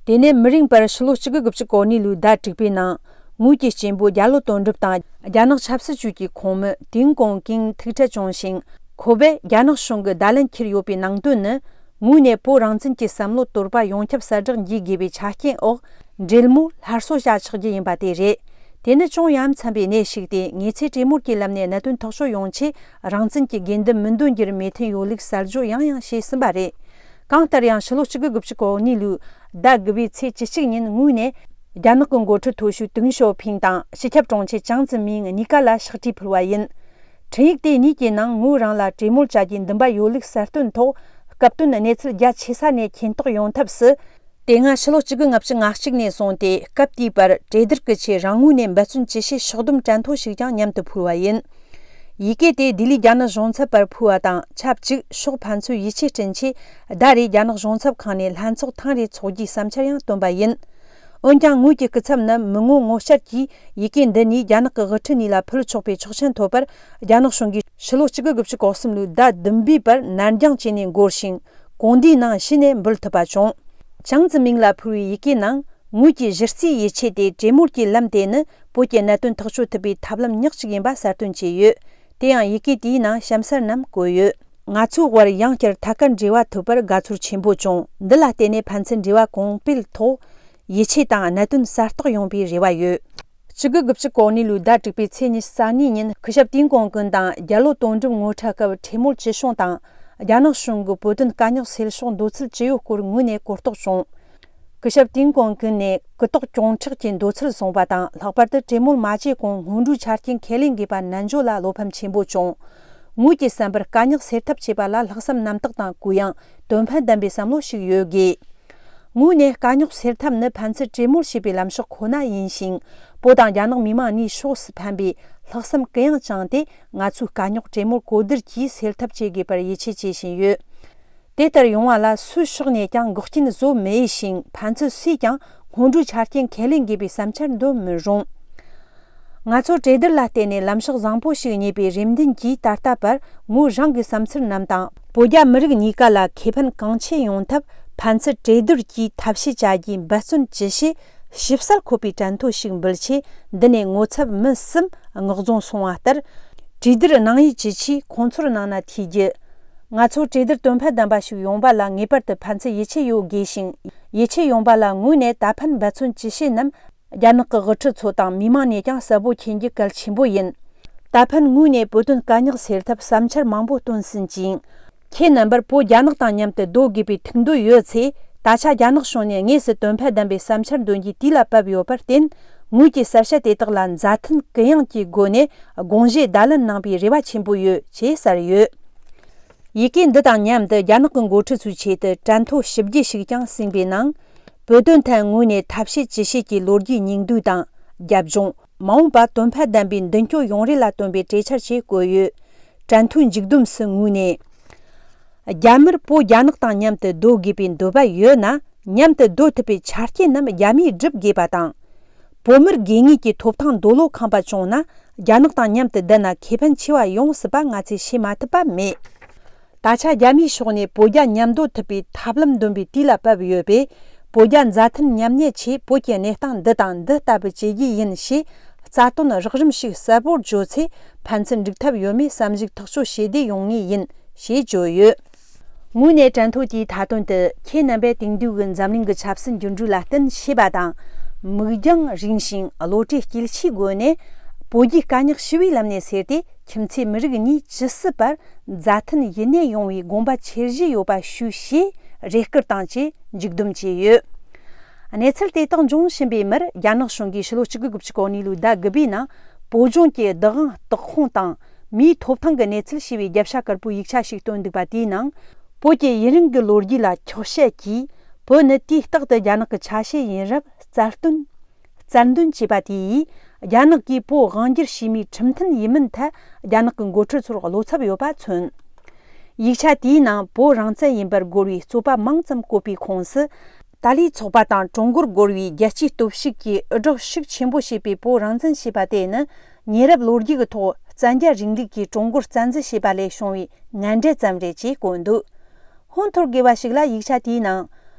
དེ་ནས་མི་རིང་བར་ཕྱི་ལོ་གཅིག་དགུ་དགུ་བཅུ་གོ་གཉིས་ལོའི་ཟླ་དྲུག་པའི་ནང་། ངོས་ཀྱི་གཅེན་པོ་རྒྱ་ལོ་དོན་གྲུབ་དང་། རྒྱ་ནག་ཆབ་སྲིད་ཅུས་ཀྱི་ཁོངས་མི་ཏིང་ཀོང་ཀིང་ཐུག་འཕྲད་བྱུང་ཞིང་། ཁོ་པས་རྒྱ་ནག་གཞུང་གི་བརྡ་ལན་འཁྱེར་ཡོད་པའི་ནང་དོན་ནི། ངོས་ནས་བོད་རང་བཙན་གྱི་བསམ་བློ་དོར་པ་ཡོངས་ཁྱབ་གསལ་བསྒྲགས་འགྱེད་དགོས་པའི་ཆ་རྐྱེན་འོག་འབྲེལ་མོལ་སླར་གསོ་བྱ་ཆོག་རྒྱུ་ཡིན་པ་དེ་རེད། དེ་ནི་ཅུང་ཡ་མཚན་པའི་གནས་ཤིག་སྟེ། ངེད་ཚོས་གྲོས་མོལ་གྱི་ལམ་ནས་གནད་དོན་ཐག་གཅོད་ཡོང་ཆེད་རང་བཙན་གྱི་དགོས་འདུན་མི་འདོན་རྒྱུར་མོས་མཐུན་ཡོད་ལུགས་གསལ་བརྗོད་ཡང་ཡང་བྱས་ཟིན་པ་རེད། གང་ལྟར་ཡང་། ཕྱི་ལོ་གཅིག་དགུ་དགུ་བཅུ་གོ་གཉིས་ལོའི་ཟླ་དགུ་པའི་ཚེས་བཅུ་གཅིག་ཉིན་ངོས་ནས་རྒྱ་ནག་གི་འགོ་ཁྲིད་མཐོ་ཤོས་ཏེང་ཞའོ་ཕིང་དང་སྤྱི་ཁྱབ་དྲུང་ཆེ་ཅང་ཙེ་མིང་གཉིས་ཀ་ལ་ཕྱག་བྲིས་ཕུལ་བ་ཡིན། འཕྲིན་ཡིག་དེ་གཉིས་ཀྱི་ནང་། ངོས་རང་ལ་གྲོས་མོལ་བྱ་རྒྱུའི་འདུན་པ་ཡོད་ལུགས་གསལ་སྟོན་ཐོག་སྐབས་དོན་གནས་ཚུལ་རྒྱ་ཆེ་ས་ནས་མཁྱེན་རྟོགས་ཡོང་ཐབས་སུ། དེ་སྔ་ཕྱི་ལོ་གཅིག་དགུ་ལྔ་བཅུ་ང་གཅིག་ནས་བཟུང་སྟེ། སྐབས་དེའི་བར་གྲོས་བསྡུར་གྱི་ཆེད་རང་ངོས་ནས་འབད་བརྩོན་ཅི་བྱས་ཕྱོགས་བསྡོམས་དྲན་ཐོ་ཞིག་ཀྱང་མཉམ་དུ་ཕུལ་བ་ཡིན། ཡི་གེ་དེ་ལྡི་ལི་རྒྱ་ནག་གཞུང་ཚབ་པར་ཕུལ་བ་དང་ཆབས་ཅིག། ཕྱོགས་ཕན་ཚུན་ཡིད་ཆེས་བསྐྲུན་ཆེད། ཟླ་རེའི་རྒྱ་ནག་གཞུང་ཚབ་ཁང་ནས་ལྷན་ཚོགས་ཐེངས་རེ་འཚོགས་རྒྱུའི་བསམ་འཆར་ཡང་བཏོན་པ་ཡིན། འོན་ཀྱང་། ངོས་ཀྱི་སྐུ་ཚབ་ནི་མི་ངོ་ངོ་བཤད་ཀྱིས། ཡི་གེ་འདི་ནས་རྒྱ་ནག་གི་དབུ་ཁྲིད་གཉིས་ལ་ཕུལ་ཆོག་པའི་ཆོག་མཆན་ཐོབ་པར། རྒྱ་ནག་གཞུང་གིས་ཕྱི་ལོ་གཅིག་དགུ་དགུ་བཅུ་གོ་གསུམ་ལོའི་ཟླ་བདུན་པའི་བར་ནན་ཅང་བཅས་ནས་འགོར་ཞིང་། གོང་དེའི་ནང་གཞི་ནས་འབུལ་ཐུབ་པ་བྱུང་། ཅང་ཙེ་མིང་ལ་ཕུལ་བའི་ཡི་གེའི་ནང་། ངོས་ཀྱི་གཞི་རྩའི་ཡིད་ཆེས་དེ། གྲོས་མོལ་གྱི་ལམ་དེ་ནི་བོད་ཀྱི་གནད་དོན་ཐག་གཅོད་ཐུབ་པའི་ཐབས་ལམ་ཉག་གཅིག་ཡིན་པ་གསལ་སྟོན་བྱས་ཡོད། དེ་ཡང་། ཡི་གེ་དེའི་ནང་གཤམ་གསལ་རྣམས་བཀོད་ཡོད། ང་ཚོའི་དབར་ཡང་བསྐྱར་ཐད་ཀར་འབྲེལ་བ་ཐུབ་པར་དགའ་ཚོར་ཆེན་པོ་བྱུང་། འདི་ལ་བརྟེན་ནས་ཕན་ཚུན་འབྲེལ་བ་གོང་སྤེལ་ཐོག་ཡིད་ཆེས་དང་གནད་དོན་གསལ་རྟོགས་ཡོང་བའི་རེ་བ་ཡོད། གཅིག་དགུ་དགུ་བཅུ་གོ་གཉིས་ལོའི་ཟླ་དྲུག་པའི་ཚེས་ཉི་ཤུ་རྩ་གཉིས་ཉིན། སྐུ་ཞབས་ཏིང་ཀོང་ཀུན་དང་རྒྱ་ལོ་དོན་གྲུབ་ངོ་འཕྲད་སྐབས། གྲོས་མོལ་ཇི་བྱུང་དང་། རྒྱ་ནག་གཞུང་གིས་བོད་དོན་དཀའ་རྙོག་སེལ་ཕྱོགས་འདོད་ཚུལ་ཇི་ཡོད་སྐོར་ངོས་ནས་གོ་རྟོགས་བྱུང་། སྐུ་ཞབས་ཏིང་ཀོང་ཀུན་ནས་སྐུ་དོགས་གྱོང་མཁྲེགས་ཀྱི་འདོད་ཚུལ་བཟུང་བ་དང་། ལྷག་པར་དུ་གྲོས་མོལ་མ་བྱས་གོང་སྔོན་འགྲོའི་ཆ་རྐྱེན་ཁས་ལེན་དགོས་པ་ནན་བརྗོད་ལ་བློ་ཕམ་ཆེན་པོ་བྱུང་། ངོས་ཀྱི་བསམ་པར། དཀའ་རྙོག་སེལ་ཐབས་བྱེད་པ་ལ་ལྷག་བསམ་རྣམ་དག་དང་། གུ་ཡངས་དོན་ཕན་ལྡན་པའི་བསམ་བློ་ཞིག་ཡོད་དགོས། ངོས་ནས། དཀའ་རྙོག་སེལ་ཐབས་ནི་ཕན་ཚུན་གྲོས་མོལ་བྱེད་པའི་ལམ་ཕྱོགས་ཁོ་ན་ཡིན་ཞིང་། བོད་དང་རྒྱ་ནག་མི་དམངས་གཉིས་ཕྱོགས་སུ་ཕན་པའི་ལྷག་བསམ་གུ་ཡངས་བཅངས་ཏེ། ང་ཚོའི་དཀའ་རྙོག་གྲོས་མོལ་གོ་བསྡུར་གྱིས་སེལ་ཐབས་བྱེད་དགོས་པར་ཡིད་ཆེས་བྱེད་བཞིན་ཡོད། དེ་ལྟར་ཡོང་བ་ལ་སུའི་ཕྱོགས་ནས་ཀྱང་འགོག་རྐྱེན་བཟོ་མི་འོས་ཤིང་། ཕན་ཚུན་སུས་ཀྱང་སྔོན་འགྲོའི་ཆ་རྐྱེན་ཁས་ལེན་དགོས་པའི་བསམ་འཆར་འདོན་མི་རུང་། ང་ཚོ་གྲོས་བསྡུར་ལ་བརྟེན་ནས་ལམ་ཕྱོགས་བཟང་པོ་ཞིག་རྙེད་པའི་རེ་འདུན་གྱིས། ད་ལྟ་བར་ངོས་རང་གི་བསམ་ཚུལ་རྣམས་དང་། བོད་རྒྱ་མི་རིགས་གཉིས་ཀ་ལ་ཁེ་ཕན་གང་ཆེ་ཡོང་ཐབས་ཕན་ཚུན་གྲོས་བསྡུར་གྱིས་ཐབས་ཤེས་བྱ་རྒྱུའི་འབད་བརྩོན་ཇི་བྱེད་ཞིབ་གསལ་འཁོད་པའི་དྲན་ཐོ་ཞིག་འབུལ་ཆེད། འདི་ནས་ངོ་ཚབ་མི་གསུམ་མངགས་རྫོང་སོང་བ་ལྟར། གྲོས་བསྡུར་གནང་ཡུལ་ཇི་ཆེ་ཁོང་ཚོར་གནང་ན་ཐུགས་རྗེ། ང་ཚོ་གྲོས་བསྡུར་དོན་ཕན་ལྡན་པ་ཞིག་ཡོང་བ་ལ་ངེས་པར་དུ་ཕན་ཚུན་ཡིད་ཆེས་ཡོད་དགོས་ཤིང་། ཡིད་ཆེས་ཡོང་བ་ལ་ངོས་ནས་ད་ཕན་འབད་བརྩོན་ཅི་བྱེད་རྣམས། རྒྱ་ནག་གི་དབུ་ཁྲིད་ཚོ་དང་མི་མང་ནས་ཀྱང་གསལ་པོ་མཁྱེན་རྒྱུ་གལ་ཆེན་པོ་ཡིན། ད་ཕན་ངོས་ནས་བོད་དོན་དཀའ་རྙོག་སེལ་ཐབས་བསམ་འཆར་མང་པོ་བཏོན་ཟིན་ཅིང་། ཁྱེད་རྣམ་པར་བོད་རྒྱ་ནག་དང་མཉམ་དུ་སྡོད་དགོས་པའི་ཐུགས་འདོད་ཡོད་ཚེ། ད་ཆ་རྒྱ་ནག་གཞུང་ནས་དངོས་སུ་དོན་ཕན་ལྡན་པའི་བསམ་འཆར་འདོན་རྒྱུའི་དུས་ལ་བབ་ཡོད་པར་བརྟེན། ངོས་ཀྱིས་གསལ་བཤད་དེ་དག་ལ་མཛའ་མཐུན་གུ་ཡངས་ཀྱི་སྒོ་ནས་དགོངས་བཞེས་བརྡ་ལན་གནང་པའི་རེ་བ་ཆེན་པོ་ཡོད་ཅེས་གསལ་ཡོད། ཡི་གེ་འདི་དང་མཉམ་དུ་རྒྱ་ནག་གི་འགོ་ཁྲིད་ཚོའི་ཆེད་དུ་དྲན་ཐོ་ཞིབ་རྒྱས་ཤིག་ཀྱང་གསན་པའི་ནང་། བོད་དོན་ཐད་ངོས་ནས་ཐབས་ཤེས་ཅི་བྱེད་ཀྱི་ལོ་རྒྱུས་སྙིང་བསྡུས་དང་། རྒྱབ་ལྗོངས། མ་འོངས་པ་དོན་ཕན་ལྡན་པའི་མདུན་སྐྱོད་ཡོང་རེ་ལ་བཏོན་པའི་གྲོས་འཆར་ཞིག་བཀོད་ཡོད། དྲན་ཐོའི་མཇུག་བསྡོམས་སུ་ངོས་ནས། རྒྱ་མིར་བོད་རྒྱ་ནག་དང་མཉམ་དུ་སྡོད་དགོས་པའི་འདོད་པ་ཡོད་ན། མཉམ་དུ་སྡོད་ཐུབ་པའི་ཆ་རྐྱེན་རྣམས་རྒྱ་མིས་སྒྲུབ་དགོས་པ་དང་། བོད་མིར་དགོས་ངེས་ཀྱི་ཐོབ་ཐང་འདོད་བློ་ཁེངས་པ་བྱུང་ན། རྒྱ་ནག་དང་མཉམ་དུ་བསྡད་ན་ཁེ་ཕན་ཆེ་བ་ཡོང་སྲིད་པ་ང་ཚོས་བྱེད་མ་ཐུབ་པ་མེད། ད་ཆ་རྒྱ་མིའི་ཕྱོགས་ནས་བོད་རྒྱ་མཉམ་སྡོད་ཐུབ་པའི་ཐབས་ལམ་འདོན་པའི་དུས་ལ་བབ་ཡོད་པས། བོད་རྒྱ་མཛའ་མཐུན་མཉམ་གནས་ཆེད་བོད་ཀྱི་གནས་སྟངས་འདི་དང་འདི་ལྟ་བུ་བྱེད་རྒྱུ་ཡིན་ཞེས་རྩ་དོན་རགས་རིམ་ཞིག་གསལ་པོར་བརྗོད་ཚེ། ཕན་ཚུན་འགྲིག་ཐབས་ཡོད་མེད་བསམ་གཞིག་ཐག་གཅོད་བྱེད་བདེ་ཡོང་ངེས་ཡིན་ཞེས་བརྗོད་ཡོད། ངོས་ནས་དྲན་ཐོ་དེའི་མཐའ་དོན་དུ། ཁྱེད་རྣམ་པས་དེང་དུས་ཀྱི་འཛམ་གླིང་གི་ཆབ་སྲིད་འགྱུར་འགྲོས་ལ་བརྟེན་བྱས་པ་དང་། མིག་རྒྱང་རིང་ཞིང་བློ་གྲོས་སྐྱེད་ཆེའི་སྒོ་ནས། བོད་རྒྱའི་དཀའ་རྙོག་ཞི་བའི་ལམ་ནས་སེལ་ཏེ། ཁྱིམ་མཚེས་མི་རིགས་གཉིས་ཇི་སྲིད་བར་མཛའ་མཐུན་ཡིད་གནས་ཡོང་བའི་དགོངས་པ་ཆེར་བཞེས་ཡོད་པ་ཞུ་ཞེས་རེ་སྐུལ་དང་བཅས་མཇུག་བསྡོམས་བྱས་ཡོད། གནས་ཚུལ་དེ་དག་འབྱུང་བཞིན་པའི་མིར། རྒྱ་ནག་གཞུང་གིས་ཕྱི་ལོ་གཅིག་དགུ་དགུ་བཅུ་གོ་གཉིས་ལོའི་ཟླ་དགུ་པའི་ནང་། བོད་ལྗོངས་ཀྱི་བདག་དབང་བརྟག་དཔུང་དང་། མིའི་ཐོབ་ཐང་གི་གནས་ཚུལ་ཞེས་པའི་རྒྱབ་ཤ་དཀར་པོའི་ཡིག་ཆ་ཞིག་བཏོན་འདུག་པ། དེའི་ནང་། བོད་ཀྱི་ཡུན་རིང་གི་ལོ་རྒྱུས་ལ་འཁྱོག་བཤད་ཀྱིས། བོད་ནི་དུས་རྟག་ཏུ་རྒྱ་ནག་གི་ཆ་ཤས་ཡིན་རབས་རྩལ་སྟོན། རྩལ་འདོན་བྱས་པ་དེ་ཡིས། རྒྱ་ནག་གིས་བོད་དབང་སྒྱུར་བྱས་མིའི་ཁྲིམས་མཐུན་ཡིན་མིན་ཐད། རྒྱ་ནག་གི་འགོ་ཁྲིད་ཚོར་བློ་འཚབ་ཡོད་པ་མཚོན། ཡིག་ཆ་དེའི་ནང་བོད་རང་བཙན་ཡིན་པར་རྒོལ་བའི་རྩོད་པ་མང་ཙམ་བཀོད་པའི་ཁོངས་སུ། ཏཱ་ལའི་ཚོགས་པ་དང་ཀྲུང་གོར་རྒོལ་བའི་རྒྱལ་སྤྱིའི་སྟོབས་ཤུགས་ཀྱིས་དབུ་སྒྲགས་ཤུགས་ཆེན་པོ་བྱས་པའི་བོད་རང་བཙན་ཞེས་པ་དེ་ནི། ཉེ་རབས་ལོ་རྒྱུས་ཀྱི་ཐོག་བཙན་རྒྱལ་རིང་ལུགས་ཀྱིས་ཀྲུང་གོར་བཙན་འཛུལ་བྱས་པ་ལས་བྱུང་བའི་ངན་འབྲས་ཙམ་རེད་ཅེས་བཀོད་འདུག། ཧོན་ཐོར་དགོས་པ་ཞིག་ལ། ཡིག་ཆ་དེའི་ནང་།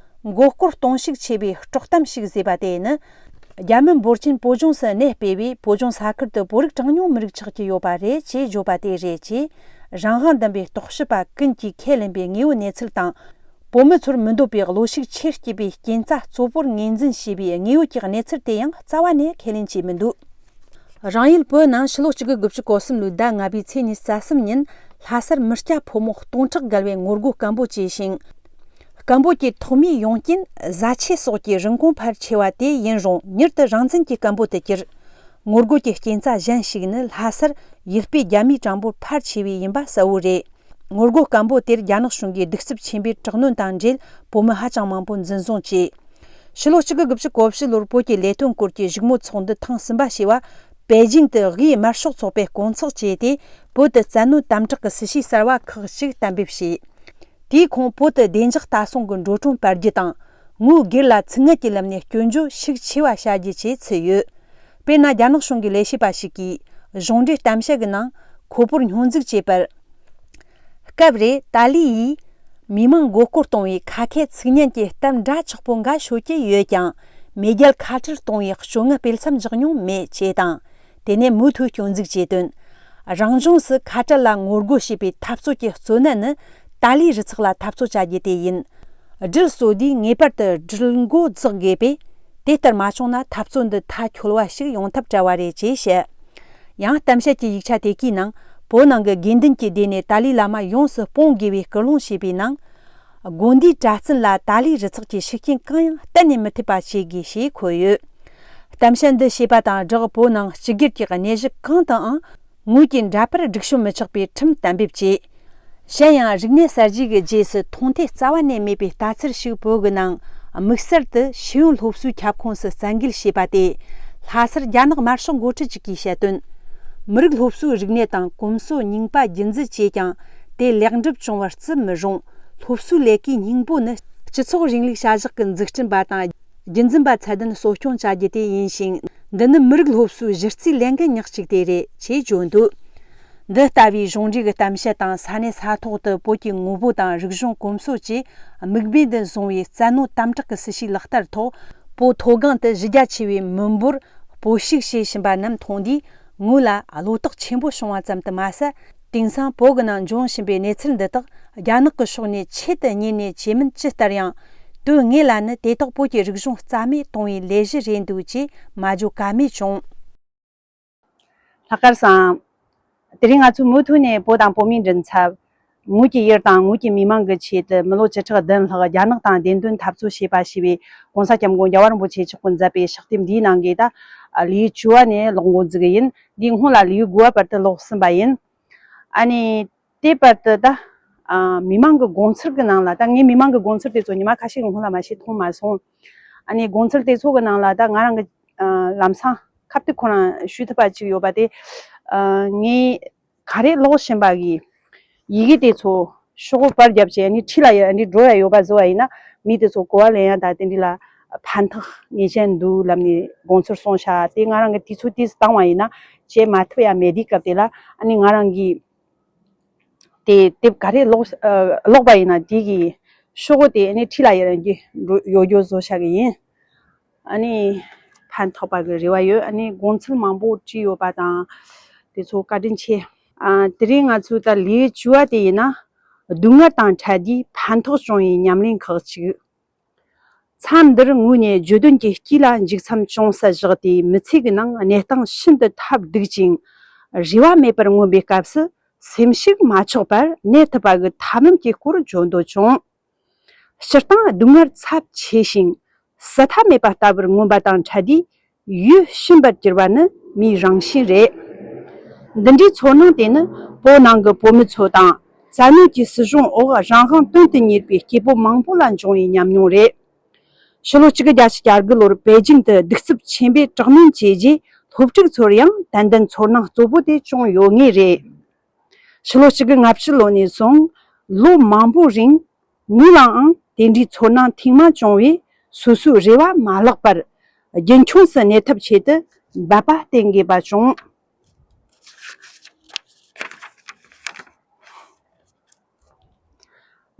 མགོ་སྐོར་གཏོང་ཤུགས་ཆེ་བའི་དཀྲོག་གཏམ་ཞིག་བཟོས་པ་དེ་ནི། རྒྱ་མི་འབོར་ཆེན་བོད་ལྗོངས་སུ་གནས་སྤོས་པས། བོད་ལྗོངས་ས་ཁུལ་དུ་བོད་རིགས་གྲངས་ཉུང་མི་རིགས་ཆགས་ཀྱི་ཡོད་པ་རེད་ཅེས་བརྗོད་པ་དེ་རེད་ཅེས། རང་དབང་ལྡན་པའི་རྟོག་ཞིབ་པ་ཀུན་གྱིས་ཁས་ལེན་པའི་དངོས་ཡོད་གནས་ཚུལ་དང་། བོད་མི་ཚོར་མི་འདོད་པའི་གློ་ཞིག་ཆེར་སྐྱེས་པའི་རྐྱེན་རྩ་གཙོ་བོར་ངོས་འཛིན་བྱས་པའི་དངོས་ཡོད་ཀྱི་གནས་ཚུལ་དེ་ཡང་རྩ་བ་ནས་ཁས་ལེན་བྱས་མི་འདུག། རང་ཡུལ་བོད་ནང་ཕྱི་ལོ་གཅིག་དགུ་དགུ་བཅུ་གོ་གསུམ་ལོའི་ཟླ་ལྔ་པའི་ཚེས་ཉི་ཤུ་རྩ་གསུམ་ཉིན། ལྷ་སར་མི་སྐྱ་ཕོ་མོ་སྟོང་ཕྲག་བརྒལ་བས་ངོ་རྒོལ་སྐམ་པོ་བྱས་ཤིང་། སྐམ་པོ་གྱི་ཐོག་མའི་ཡོང་རྐྱེན། བཟའ་ཆས་སོགས་ཀྱི་རིན་གོང་འཕར་ཆེ་བ་དེ་ཡིན་རུང་། མྱུར་དུ་རང་བཙན་གྱི་སྐམ་པོ་དུ་གྱུར། ངོ་རྒོལ་གྱི་རྐྱེན་རྩ་གཞན་ཞིག་ནི། ལྷ་སར་ཡུལ་སྤོས་རྒྱ་མིའི་གྲངས་འབོར་འཕར་ཆེ་བས་ཡིན་པ་གསལ་བོ་རེད། ངོ་རྒོལ་སྐམ་པོ་དེར་རྒྱ་ནག་གཞུང་གིས་གདུག་རྩུབ་ཆེན་པོས་དྲག་གནོན་དང་འབྲེལ། བོད་མི་ཧ་ཅང་མང་པོ་འཛིན་བཟུང་བྱས། ཕྱི་ལོ་གཅིག་དགུ་དགུ་བཅུ་གོ་བཞི་ལོར་བོད་ཀྱི་ལས་དོན་སྐོར་གྱི་བཞུགས་མོལ་ཚོགས་འདུ་ཐེངས་གསུམ་པ་ཞེས་པ། པེ་ཅིང་དུ་དབུས་དམར་ཤོག་ཚོགས་པས་བསྐོང་ཚོགས་བྱས་ཏེ། བོད་དུ་བཙན་གནོན་དམ་དྲག་གི་སྲིད་བྱུས་གསར་བ་ཁག་ཅིག་གཏན་འབེབས་བྱས། དེའི་ཁོངས་བོད་དུ་བདེ་འཇགས་ལྟ་སྲུང་གི་འགྲོ་གྲོན་སྤར་རྒྱུ་དང་། ངོས་སྒེར་ལ་ཚིག་ངན་གྱི་ལམ་ནས་སྐྱོན་བརྗོད་ཤུགས་ཆེ་བ་བྱ་རྒྱུ་བཅས་ཚུད་ཡོད། དཔེར་ན། རྒྱ་ནག་གཞུང་གི་ལས་བྱེད་པ་ཞིག་གིས་གཞུང་འབྲེལ་གཏམ་བཤད་ཀྱི་ནང་ཁོ་བོར་སྙོན་འཛུགས་བྱས་པར། སྐབས་རེ་ཏཱ་ལི་ཡིས་མི་མང་མགོ་སྐོར་གཏོང་བའི་ཁ་མཁས་ཚིག་ཉན་གྱི་གཏམ་འདྲ་ཆགས་པོ་འགའ་ཤོད་ཀྱི་ཡོད་ཀྱང་། མེས་རྒྱལ་ཁ་བྲལ་གཏོང་བའི་སྤྱོད་ངན་སྤེལ་མཚམས་འཇོག་མྱོང་མེད་ཅེས་དང་། དེ་ནས་མུ་མཐུད་སྐྱོན་འཛུགས་བྱས་དོན། རང་ལྗོངས་སུ་ཁ་བྲལ་ལ་ངོ་རྒོལ་བྱེད་པའི་འཐབ་རྩོད་ཀྱི་གཙོ་གནད་ནི། ཏཱ་ལའི་རུ་ཚོགས་ལ་འཐབ་རྩོད་བྱ་རྒྱུ་དེ་ཡིན། སྒྲིལ་སྲོལ་འདིས་ངེས་པར་དུ་སྒྲིལ་འགོ་འཛུགས་དགོས་པས། དེ་ལྟར་མ་བྱུང་ན་འཐབ་རྩོད་འདི་མཐའ་འཁྱོལ་བ་ཞིག་ཡོང་ཐབས་བྲལ་བ་རེད་ཅེས་བཤད། ཡང་གཏམ་བཤད་ཀྱི་ཡིག་ཆ་དེ་གའི་ནང་། བོད་ནང་གི་དགོས་འདུན་གྱི་སྡེ་ནས་ཏཱ་ལའི་བླ་མ་ཡོངས་སུ་སྤོང་དགོས་པའི་སྐུལ་སློང་བྱས་པའི་ནང་། དགོན་སྡེའི་གྲྭ་བཙུན་ལ་ཏཱ་ལའི་རུ་ཚོགས་ཀྱི་ཤུགས་རྐྱེན་གང་ཡང་གཏན་ནས་མི་ཐེབས་པ་བྱེད་དགོས་ཞེས་འཁོད་ཡོད། གཏམ་བཤད་འདི་བྱས་པ་དང་སྦྲགས། བོད་ནང་སྤྱི་སྒེར་གྱི་གནས་གཞི་གང་དུའང་། ངོས་ཀྱི་འདྲ་པར་སྒྲིག་སྲོལ་མི་ཆགས་པའི་ཁྲིམས་གཏན་འབེབས་བྱས། གཞན་ཡང་། རིག་གནས་གསར་བརྗེ་གི་རྗེས་སུ་མཐོང་ཐོས་རྩ་བ་ནས་མེད་པའི་ལྟ་ཚུལ་ཞིག་བོད་ཀྱི་ནང་དམིགས་བསལ་དུ་ཤེས་ཡོན་སློབ་གསོའི་ཁྱབ་ཁོངས་སུ་བཙན་འགེལ་བྱས་པ་དེ། ལྷ་སར་རྒྱ་ནག་དམར་ཤོག་འགོ་ཁྲིད་ཅིག་གིས་བཤད་དོན། མི་རིགས་སློབ་གསོའི་རིག་གནས་དང་གོམས་སྲོལ་རྙིང་པ་རྒྱུན་འཛིན་བྱས་ཀྱང་། དེ་ལེགས་འགྲུབ་བྱུང་བར་བརྩི་མི་རུང་། སློབ་གསོའི་ལས་ཀའི་སྙིང་པོ་ནི། སྤྱི་ཚོགས་རིང་ལུགས་བྱ་གཞག་གི་འཛུགས་སྐྲུན་པ་དང་། རྒྱུན་འཛིན་པ་ཚད་ལྡན་གསོ་སྐྱོང་བྱ་རྒྱུ་དེ་ཡིན་ཞིང་། འདི་ནི་མི་རིགས་སློབ་གསོའི་གཞི་རྩའི་ལས་འགན་ཉག་གཅིག་དེ་རེད་ཅེས་བརྗོད་འདུག། འདི་ལྟ་བུའི་གཞུང་འབྲེལ་གྱི་གཏམ་བཤད་དང་། ས་གནས་ས་ཐོག་ཏུ་བོད་ཀྱི་ངོ་བོ་དང་རིག་གཞུང་གོམས་སྲོལ་བཅས་དམིགས་འབེན་དུ་བཟུང་བའི་བཙན་གནོན་དམ་དྲག་གི་སྲིད་བྱུས་ལག་བསྟར་ཐོག། བོད་མཐོ་སྒང་དུ་གཞི་རྒྱ་ཆེ་བའི་མི་འབོར་སྤོ་བཤིག་བྱེད་བཞིན་པ་རྣམས་མཐོང་དུས། ངོས་ལ་བློ་དོགས་ཆེན་པོ་བྱུང་བ་ཙམ་དུ་མ་ཟད། དེང་སང་བོད་ཀྱི་ནང་འབྱུང་བཞིན་པའི་གནས་ཚུལ་འདི་དག་རྒྱ་ནག་གི་ཕྱོགས་ནས་ཆེད་དུ་གཉེར་ནས་བྱེད་མིན་ཇི་ལྟར་ཡང་། དོན་དངོས་ལ་ནི་དེ་དག་བོད་ཀྱི་རིག་གཞུང་རྩ་མེད་གཏོང་བའི་ལས་གཞི་རེད་འདུག་ཅེས་སྨྲ་བརྗོད་ག་མེད་བྱུང་། ལྷག་དཀར་སང་། དེ་རིང་ང་ཚོས་མུ་མཐུད་ནས་བོད་དང་བོད་མིའི་མགྲིན་ཚབ། ངོས་ཀྱི་ཡུལ་དང་ངོས་ཀྱི་མི་མང་གི་ཆེད་དུ་མི་ལོ་བཅུ་ཕྲག་བདུན་ལྷག་རྒྱ་ནག་དང་བདེན་དོན་འཐབ་རྩོད་བྱས་པ་ཞེས་པའི་༸གོང་ས་༸སྐྱབས་མགོན་རྒྱལ་བ་རིན་པོ་ཆེ་མཆོག་གིས་མཛད་པའི་ཕྱག་དེབ་འདིའི་ནང་གི་ད་ལེའུ་བཅུ་བ་ནས་ཀློག་འགོ་འཛུགས་ཀྱི་ཡིན། འདིའི་སྔོན་ལ་ལེའུ་དགུ་བ་བར་དུ་ཀློག་ཟིན་པ་ཡིན། ཨ་ནི། དེའི་བར་དུ་ད། ཨ། མི་མང་གི་དགོངས་ཚུལ་གྱི་ནང་ལ། ད་ངས་མི་མང་གི་དགོངས་ཚུལ་དེ་ཚོ་ཉི་མ་ཁ་ཤས་ཀྱི་སྔོན་ལ་མ་ཤེས་མཐོང་མ་སོང་། ཨ་ནི་དགོངས་ཚུལ་དེ་ཚོ་གི་ནང་ལ་ད་ང་རང་གི། ཨ། ལམ་སང་ཁ་ཐུག་ཁོ་རང་ཞུ་ཐུབ་པ་ཅིག་ཡོད་པ་དེ། ཨ། ངས་ག་རེ་ཀློག་བཞིན་པ་གི་ཡི་གེ་དེ་ཚོ་ཤོག་བུ་པར་བརྒྱབ་བྱས་ཨ་ནི་འཁྲིས་ལ་ཡ་ཨ་ནི་འགྲོ་ཡ་ཡོད་པ་བཟོ་བ་ཡིན་ན། མི་དེ་ཚོ་གོ་བ་ལེན་ཡ་ད་དེ་འདྲ་ལ་ཕན་ཐོགས་ངེས་ཅན་འདུག་ལབ་ནས་དགོངས་ཚུལ་གསུངས་ཤག་དེ་ང་རང་གི་དུས་ཚོད་དུས་སུ་བཏང་བ་ཡིན་ན་བྱེད་མ་ཐུབ་ཡ་མེད། དེའི་སྐབས་དེ་ལ་ཨ་ནི་ང་རང་གི་དེ་དེབ་ག་རེ་ཀློག་ཨ། ཀློག་པ་ཡིན་ན་དེ་གི་ཤོག་བུ་དེ་ཨ་ནི་འཁྲིས་ལ་ཡ་ཨ་ནི་འགྲོ་ཡོད་རྒྱུ་བཟོ་བཞག་གི་ཡིན། ཨ་ནི་ཕན་ཐོགས་པ་གི་རེ་བ་ཡོད། ཨ་ནི་དགོངས་ཚུལ་མང་པོ་བྲིས་ཡོད་པ་དང་དེ་ཚོ་བཀའ་དྲིན་ཆེ། ཨ། དེ་རིང་ང་ཚོའི་ད་ལེའུ་བཅུ་བ་དེ་ཡིན་ན། སྡུག་བསྔལ་དང་ཕྲད་དུས་ཕན་ཐོགས་བྱུང་བའི་ཉམས་ལེན་ཁག་ཅིག་མཚམས་འདིར་ངོས་ནས་བརྗོད་དོན་གྱི་དཀྱིལ་ལ་འཇིགས་མཚམས་ཅུང་ཟད་བཞག་སྟེ། མི་ཚེ་གི་ནང་གནས་སྟངས་ཤིན་ཏུ་ཐབས་སྡུག་ཅིང་རེ་བ་མེད་པར་མངོན་པའི་སྐབས་སུ་སེམས་ཤུགས་མ་ཆག་པར་གནས་ཐུབ་པ་གི་ཐབས་ལམ་གྱི་སྐོར་བརྗོད་འདོད་བྱུང་། སྤྱིར་བཏང་སྡུག་བསྔལ་ཚབས་ཆེ་ཞིང་ཟད་མཐའ་མེད་པ་ལྟ་བུར་མངོན་པ་དང་ཕྲད་དུས། ཡིད་ཞུམ་པར་གྱུར་པ་ནི་མིའི་རང་བཞིན་རེད། འདི་འདྲའི་ཚོར་སྣང་དེ་ནི་བོད་ནང་གི་བོད་མི་ཚོ་དང་། བཙན་གནོན་གྱི་སྲིད་གཞུང་འོག་རང་དབང་དོན་དུ་གཉེར་བའི་སྐྱེ་བོ་མང་པོ་ལ་འབྱུང་བའི་ཉམས་མྱོང་རེད། ཕྱི་ལོ་གཅིག་དགུ་བརྒྱད་ཅུ་གྱ་དགུ་ལོར་པེ་ཅིང་དུ་གདུག་རྩུབ་ཆེན་པོས་དྲག་གནོན་བྱས་རྗེས། སློབ་ཕྲུག་ཚོར་ཡང་ཏན་ཏན་ཚོར་སྣང་གཙོ་བོ་དེ་བྱུང་ཡོད་ངེས་རེད། ཕྱི་ལོ་གཅིག་དགུ་ལྔ་བཅུ་ལོ་ནས་བཟུང་ལོ་མང་པོའི་རིང་ངོས་ལའང་དེ་འདྲའི་ཚོར་སྣང་ཐེངས་མ་བྱུང་བས། སོ་སོའི་རེ་བ་མ་བརླག་པར་རྒྱུན་འཁྱོངས་སུ་གནས་ཐབས་ཆེད་དུ་འབད་པ་བསྟེན་དགོས་པ་བྱུང་།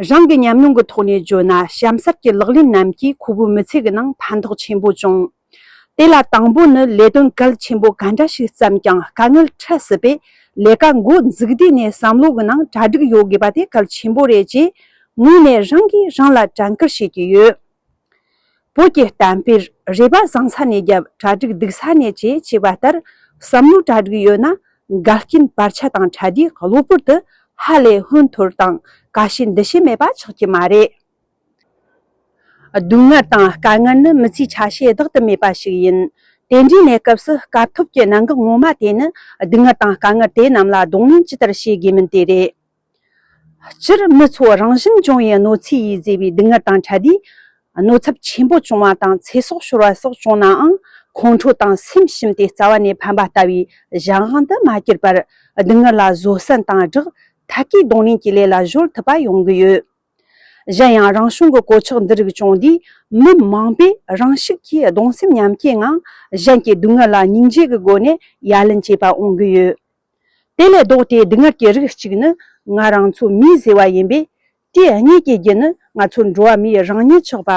རང་གི་ཉམས་མྱོང་གི་ཐོག་ནས་བརྗོད་ན། གཤམ་གསལ་གྱི་ལག་ལེན་རྣམས་ཀྱིས་ཁོ་བོའི་མི་ཚེ་གི་ནང་ཕན་ཐོགས་ཆེན་པོ་བྱུང་། དེ་ལ་དང་པོ་ནི་ལས་དོན་གལ་ཆེན་པོ་ག་འདྲ་ཞིག་བརྩམས་ཀྱང་དཀའ་ངལ་འཕྲད་སྲིད་པས། ལས་ཀ་འགོ་འཛུགས་དུས་ནས་བསམ་བློ་གི་ནང་གྲ་སྒྲིག་ཡོད་དགོས་པ་དེ་གལ་ཆེན་པོ་རེད་ཅེས་ངོས་ནས་རང་གིས་རང་ལ་དྲན་སྐུལ་བྱེད་ཀྱི་ཡོད། བོད་ཀྱི་གཏམ་དཔེར། རེ་བ་བཟང་ས་ནས་བརྒྱབ། གྲ་སྒྲིག་སྡུག་ས་ནས་བྱེད་ཅེས་པ་ལྟར། བསམ་བློ་གྲ་སྒྲིག་ཡོད་ན། འགལ་རྐྱེན་བར་ཆད་དང་འཕྲད་དུས་གློ་བུར་དུ་ཧ་ལས་ཧོན་འཐོར་དང་དཀའ་བཤེད་འདི་བྱེད་མེད་པ་ཆགས་ཀྱི་མ་རེད། སྡུག་བསྔལ་དང་དཀའ་ངལ་ནི་མི་ཚེའི་ཆ་ཤས་ལྡོག་ཏུ་མེད་པ་ཞིག་ཡིན། དེ་འདྲའི་གནས་སྐབས་སུ་སྐབས་ཐོབ་ཀྱི་གནད་འགག་ངོ་མ་དེ་ནི། སྡུག་བསྔལ་དང་དཀའ་ངལ་དེ་རྣམས་ལ་གདོང་ལེན་ཇི་ལྟར་བྱེད་དགོས་མིན་དེ་རེད། སྤྱིར་མི་ཚོ་རང་བཞིན་བྱུང་བའི་གནོད་འཚེ་ཡིས་བཟོས་པའི་སྡུག་བསྔལ་དང་འཕྲད་དུས། གནོད་ཚབས་ཆེན་པོ་བྱུང་བ་དང་ཚེ་སྲོག་ཤོར་བ་སོགས་བྱུང་ནའང་། ཁོང་ཁྲོ་དང་སེམས་ཞུམ་སྟེ་རྩ་བ་ནས་ཕན་པ་ལྟ་བུའི་གཞན་དབང་དུ་མ་གྱུར་པར། སྡུག་བསྔལ་ལ་བཟོད་བསྲན་དང་སྦྲགས། ཐད་ཀའི་གདོང་ལེན་གྱི་ལས་ལ་གཞོལ་ཐུབ་པ་ཡོང་གི་ཡོད། གཞན་ཡང་རང་བྱུང་གི་གོད་ཆག་འདི་རིགས་བྱུང་དུས། མི་མང་པོས་རང་ཤུགས་ཀྱིས་གདུང་སེམས་མཉམ་སྐྱེའི་ངང་གཞན་གྱི་སྡུག་བསྔལ་ལ་སྙིང་རྗེ་གི་སྒོ་ནས་ཡ་ལན་བྱེད་པ་འོང་གི་ཡོད། དེ་ལས་ལྡོག་སྟེ་སྡུག་བསྔལ་གྱི་རིགས་གཅིག་ནི་ང་རང་ཚོ་མིས་བཟོས་པ་ཡིན་པས། དེ་གཉིས་ཀྱི་རྒྱུ་ནི་ང་ཚོ་འགྲོ་བ་མིའི་རང་ཉིད་ཆགས་པ།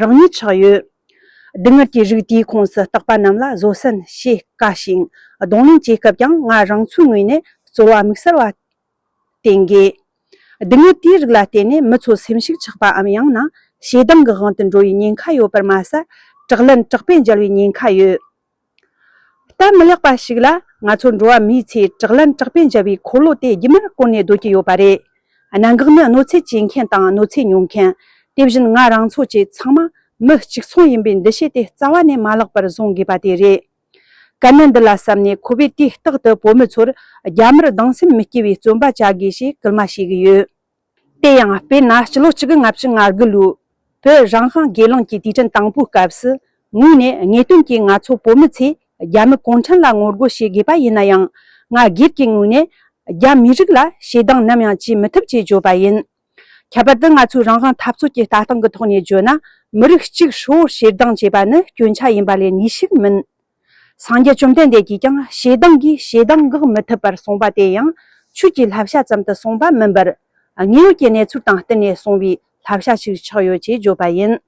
རང་ཉིད་ཆགས་ཡོད། སྡུག་བསྔལ་གྱི་རིགས་དེའི་ཁོངས་སུ་རྟག་པ་རྣམས་ལ་བཟོད་བསྲན་བྱེད་དཀའ་ཞིང་། གདོང་ལེན་བྱེད་སྐབས་ཀྱང་ང་རང་ཚོའི་ངོས་ནས་རྩོལ་བ་དམིགས་བསལ་བ་བསྟེན་དགོས། སྡུག་བསྔལ་དེའི་རིགས་ལ་བརྟེན་ནས་མི་ཚོ་སེམས་ཤུགས་ཆག་པའམ་ཡང་ན་ཞེ་སྡང་གི་དབང་དུ་འགྲོ་བའི་ཉེན་ཁ་ཡོད་པར་མ་ཟད། དྲག་ལན་དྲག་པོས་འཇལ་བའི་ཉེན་ཁ་ཡོད། སྟབས་མི་ལེགས་པ་ཞིག་ལ། ང་ཚོ་འགྲོ་བ་མིའི་ཚེ་དྲག་ལན་དྲག་པོས་འཇལ་བའི་འཁོར་ལོ་དེ་རྒྱུན་མར་བསྐོར་ནས་སྡོད་ཀྱི་ཡོད་པ་རེད། གནད་འགག་ནི་གནོད་འཚེ་བྱེད་མཁན་དང་གནོད་འཚེ་མྱོང་མཁན། དེ་བཞིན་ང་རང་ཚོ་བཅས་ཚང་མ་མི་གཅིག་མཚུངས་ཡིན་པའི་འདུ་ཤེས་དེ་རྩ་བ་ནས་མ་བརླག་པར་བཟུང་དགོས་པ་དེ་རེད། གལ་གནད་འདི་ལ་བསམ་ནས་ཁོ་བོས་དུས་རྟག་ཏུ་བོད་མི་ཚོར་རྒྱ་མིར་སྡང་སེམས་མི་སྐྱེ་བའི་བརྩོན་པ་བྱ་དགོས་ཞེས་སྐུལ་མ་བྱེད་ཀྱི་ཡོད། དེ་ཡང་དཔེར་ན། སྤྱི་ལོ་གཅིག་དགུ་ལྔ་བཅུ་ང་དགུ་ལོའི་བོད་རང་དབང་སྒེར་ལངས་ཀྱི་དུས་དྲན་དང་པོའི་སྐབས་སུ། ངོས་ནས་ངེས་དོན་གྱིས་ང་ཚོ་བོད་མི་ཚོས་རྒྱ་མི་གུང་ཁྲན་ལ་ངོ་རྒོལ་བྱེད་དགོས་པ་ཡིན་ན་ཡང་། ང་སྒེར་གྱི་ངོས་ནས་རྒྱ་མི་རིགས་ལ་ཞེ་སྡང་ནམ་ཡང་བྱེད་མི་ཐུབ་ཅེས་བརྗོད་པ་ཡིན། ཁྱད་པར་དུ་ང་ཚོའི་རང་དབང་འཐབ་རྩོད་ཀྱི་ལྟ་སྟངས་ཀྱི་ཐོག་ནས་བརྗོད་ན། མི་རིགས་གཅིག་ཧྲིལ་བོར་ཞེ་སྡང་བྱེད་པ་ནི་སྐྱོན་ཆ་ཡིན་པ་ལས་ནུས་ཤུགས་མིན། སངས་རྒྱས་བཅོམ་ལྡན་འདས་ཀྱིས་ཀྱང་ཞེ་སྡང་གིས་ཞེ་སྡང་འགག་མི་ཐུབ་པར་གསུངས་པ་དེ་ཡང་ཆོས་ཀྱི་བསླབ་བྱ་ཙམ་དུ་གསུངས་པ་མིན་པར། དངོས་ཡོད་ཀྱི་གནས་ཚུལ་དང་བསྟུན་ནས་གསུངས་པའི་བསླབ་བྱ་ཞིག་ཆགས་ཡོད་ཅེས་བརྗོད་པ་ཡིན།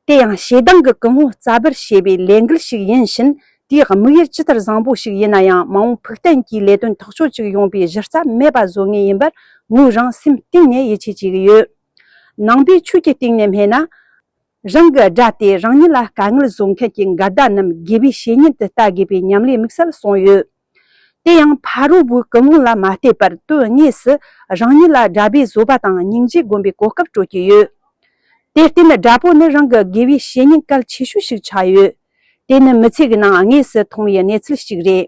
དེ་ཡང་ཞེ་སྡང་གི་ཀུན་སློང་རྩ་བར་བྱེད་པའི་ལས་འགུལ་ཞིག་ཡིན་ཕྱིན། དེའི་དམིགས་ཡུལ་ཇི་ལྟར་བཟང་པོ་ཞིག་ཡིན་ན་ཡང་། མ་འོངས་ཕུགས་བརྟན་གྱི་ལས་དོན་ཐག་ཆོད་ཅིག་ཡོང་པའི་གཞི་རྩ་མེད་པ་བཟོ་ངེས་ཡིན་པར་ངོས་རང་སེམས་གཏིང་ནས་ཡིད་ཆེས་བྱེད་ཀྱི་ཡོད། ནང་པའི་ཆོས་ཀྱི་སྟེང་ནས་སྨྲས་ན། རང་གི་དགྲ་སྟེ་རང་ཉིད་ལ་དཀའ་ངལ་བཟོ་མཁན་གྱི་འགལ་ཟླ་རྣམས་དགེ་བའི་བཤེས་གཉེན་དུ་ལྟ་དགོས་པའི་ཉམས་ལེན་དམིགས་བསལ་གསུངས་ཡོད། དེ་ཡང་ཕ་རོལ་པོའི་ཀུན་སློང་ལ་མ་བལྟས་པར་དོན་དངོས་སུ་རང་ཉིད་ལ་དགྲ་བོའི་བཟོད་པ་དང་སྙིང་རྗེ་སྒོམ་པའི་གོ་སྐབས་སྤྲོད་ཀྱི་ཡོད། དེར་བརྟེན་དགྲ་བོ་ནི་རང་གི་དགེ་བའི་བཤེས་གཉེན་གལ་ཆེ་ཤོས་ཤིག་ཆགས་ཡོད། དེ་ནི་མི་ཚེ་གི་ནང་དངོས་སུ་མཐོང་བའི་གནས་ཚུལ་ཞིག་རེད།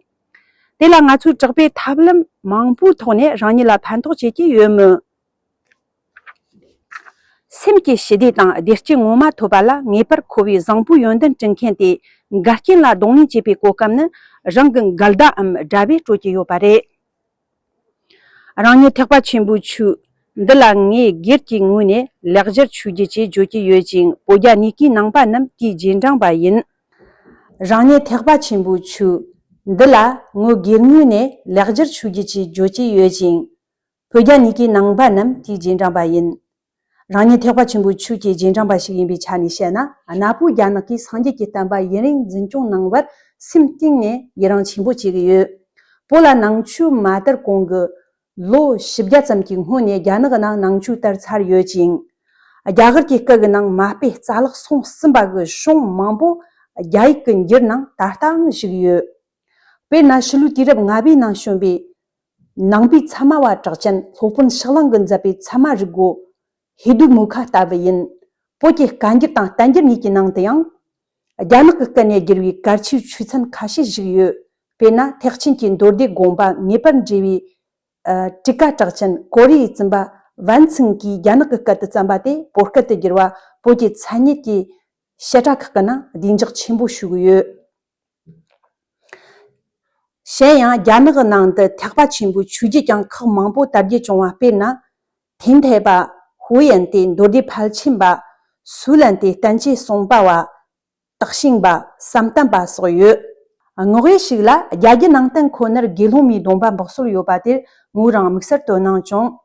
དེ་ལ་ང་ཚོས་དྲག་པོའི་ཐབས་ལམ་མང་པོའི་ཐོག་ནས་རང་ཉིད་ལ་ཕན་ཐོགས་བྱེད་ཀྱི་ཡོད་མོད། སེམས་ཀྱི་ཞི་བདེ་དང་བདེ་སྐྱིད་ངོ་མ་ཐོབ་པ་ལ་ངེས་པར་མཁོ་བའི་བཟང་པོའི་ཡོན་ཏན་བསྐྲུན་མཁན་དེ་འགལ་རྐྱེན་ལ་གདོང་ལེན་བྱེད་པའི་གོ་སྐབས་ནི་རང་གི་འགལ་ཟླའམ་དགྲ་བོས་སྤྲོད་ཀྱི་ཡོད་པ་རེད། རང་ཉིད་ཐེག་པ་ཆེན་པོའི་ཆོས་འདི་ལ་ངས་སྒེར་གྱི་ངོས་ནས་ལེགས་སྦྱར་ཆོས་བརྒྱད་ཅེས་བརྗོད་ཀྱི་ཡོད་ཅིང་། བོད་རྒྱ་གཉིས་ཀའི་ནང་པ་རྣམས་དེའི་རྗེས་འབྲང་པ་ཡིན། རང་ཉིད་ཐེག་པ་ཆེན་པོའི་ཆོས་འདི་ལ་ངོས་སྒེར་ངོས་ནས་ལེགས་སྦྱར་ཆོས་བརྒྱད་ཅེས་བརྗོད་ཀྱི་ཡོད་ཅིང་། བོད་རྒྱ་གཉིས་ཀའི་ནང་པ་རྣམས་དེའི་རྗེས་འབྲང་པ་ཡིན། རང་ཉིད་ཐེག་པ་ཆེན་པོའི་ཆོས་ཀྱི་རྗེས་འབྲང་པ་ཞིག་ཡིན་པའི་ཆ་ནས་བཤད་ན། གནའ་བོའི་རྒྱ་ནག་གིས་སངས་རྒྱས་ཀྱི་བསྟན་པ་ཡུན་རིང་འཛིན་སྐྱོང་གནང་བར་སེམས་གཏིང་ནས་ཡི་རང་ཆེན་པོ་བྱེད་ཀྱི་ཡོད། བོད་ལ་ནང་ཆོས་མ་དར་གོང་གི་ལོ་བཞི་བརྒྱ་ཙམ་གྱི་སྔོན་ནས་རྒྱ་ནག་གི་ནང་ནང་ཆོས་དར་ཚར་ཡོད་ཅིང་། རྒྱ་གར་གྱི་སྐད་ཀྱི་ནང་མ་དཔེ་རྩ་ལག་སོང་ཟིན་པ་གི་གཞུང་མང་པོ་རྒྱ་ཡིག་གི་འགྱུར་ནང་ད་ལྟའང་བཞུགས་ཡོད། དཔེར་ན་ཕྱི་ལོའི་དུས་རབས་ལྔ་པའི་ནང་བྱོན་པའི་ནང་པའི་ཚད་མ་བ་གྲགས་ཅན་སློབ་དཔོན་ཕྱག་གླང་གིས་མཛད་པའི་ཚད་མ་རིག་གོ་ཧེ་དུ་མུ་ཁ་ལྟ་བུ་ཡིན། བོད་ཀྱི་བཀའ་འགྱུར་དང་བསྟན་འགྱུར་གཉིས་ཀྱི་ནང་དུ་ཡང་རྒྱ་ནག་གི་སྐད་ནས་བསྒྱུར་བའི་གལ་ཆེའི་ཆོས་ཚན་ཁ་ཤས་བཞུགས་ཡོད། དཔེར་ན་ཐེག་ཆེན་གྱི་མདོ་སྡེ་དགོངས་པ་ངེས་པར་འགྲེལ་བའི་ཨ་ཊི་ཀ་གྲགས་ཅན་ཀོ་རི་ཡའི་བཙུན་པ་ཝན་ཚིང་གིས་རྒྱ་ནག་གི་སྐད་དུ་བརྩམས་པ་དེ་བོད་སྐད་དུ་བསྒྱུར་བ་བོད་ཀྱི་མཚན་ཉིད་ཀྱི་བཤད་གྲྭ་ཁག་གི་ནང་བདེ་འཇགས་ཆེན་པོ་ཞུགས་ཡོད། གཞན་ཡང་རྒྱ་ནག་གི་ནང་དུ་ཐེག་པ་ཆེན་པོའི་ཆོས་བརྒྱུད་ཀྱང་ཁག་མང་པོ་དར་རྒྱས་བྱུང་བ། དཔེར་ན་ཐན་ཐའེ་པ། ཧུའུ་ཡན་ཏེ། མདོ་སྡེ་ཕལ་ཆེན་པ། སུའུ་ལན་ཏེ། བསྟན་བཅོས་གསུངས་པ་བ། སྟག་ཤིང་པ། བསམ་གཏན་པ་སོགས་ཡོད། ངག་དབྱེ་ཞིག་ལ་རྒྱ་རྒྱུད་ནང་བསྟན་ཁོ་ནར་དགེ་སློང་མའི་སྡོམ་པ་འབག་སྲོལ་ཡོད་པ་དེར་ངོས་རང་དམིགས་བསལ་དོ་སྣང་བྱུང་།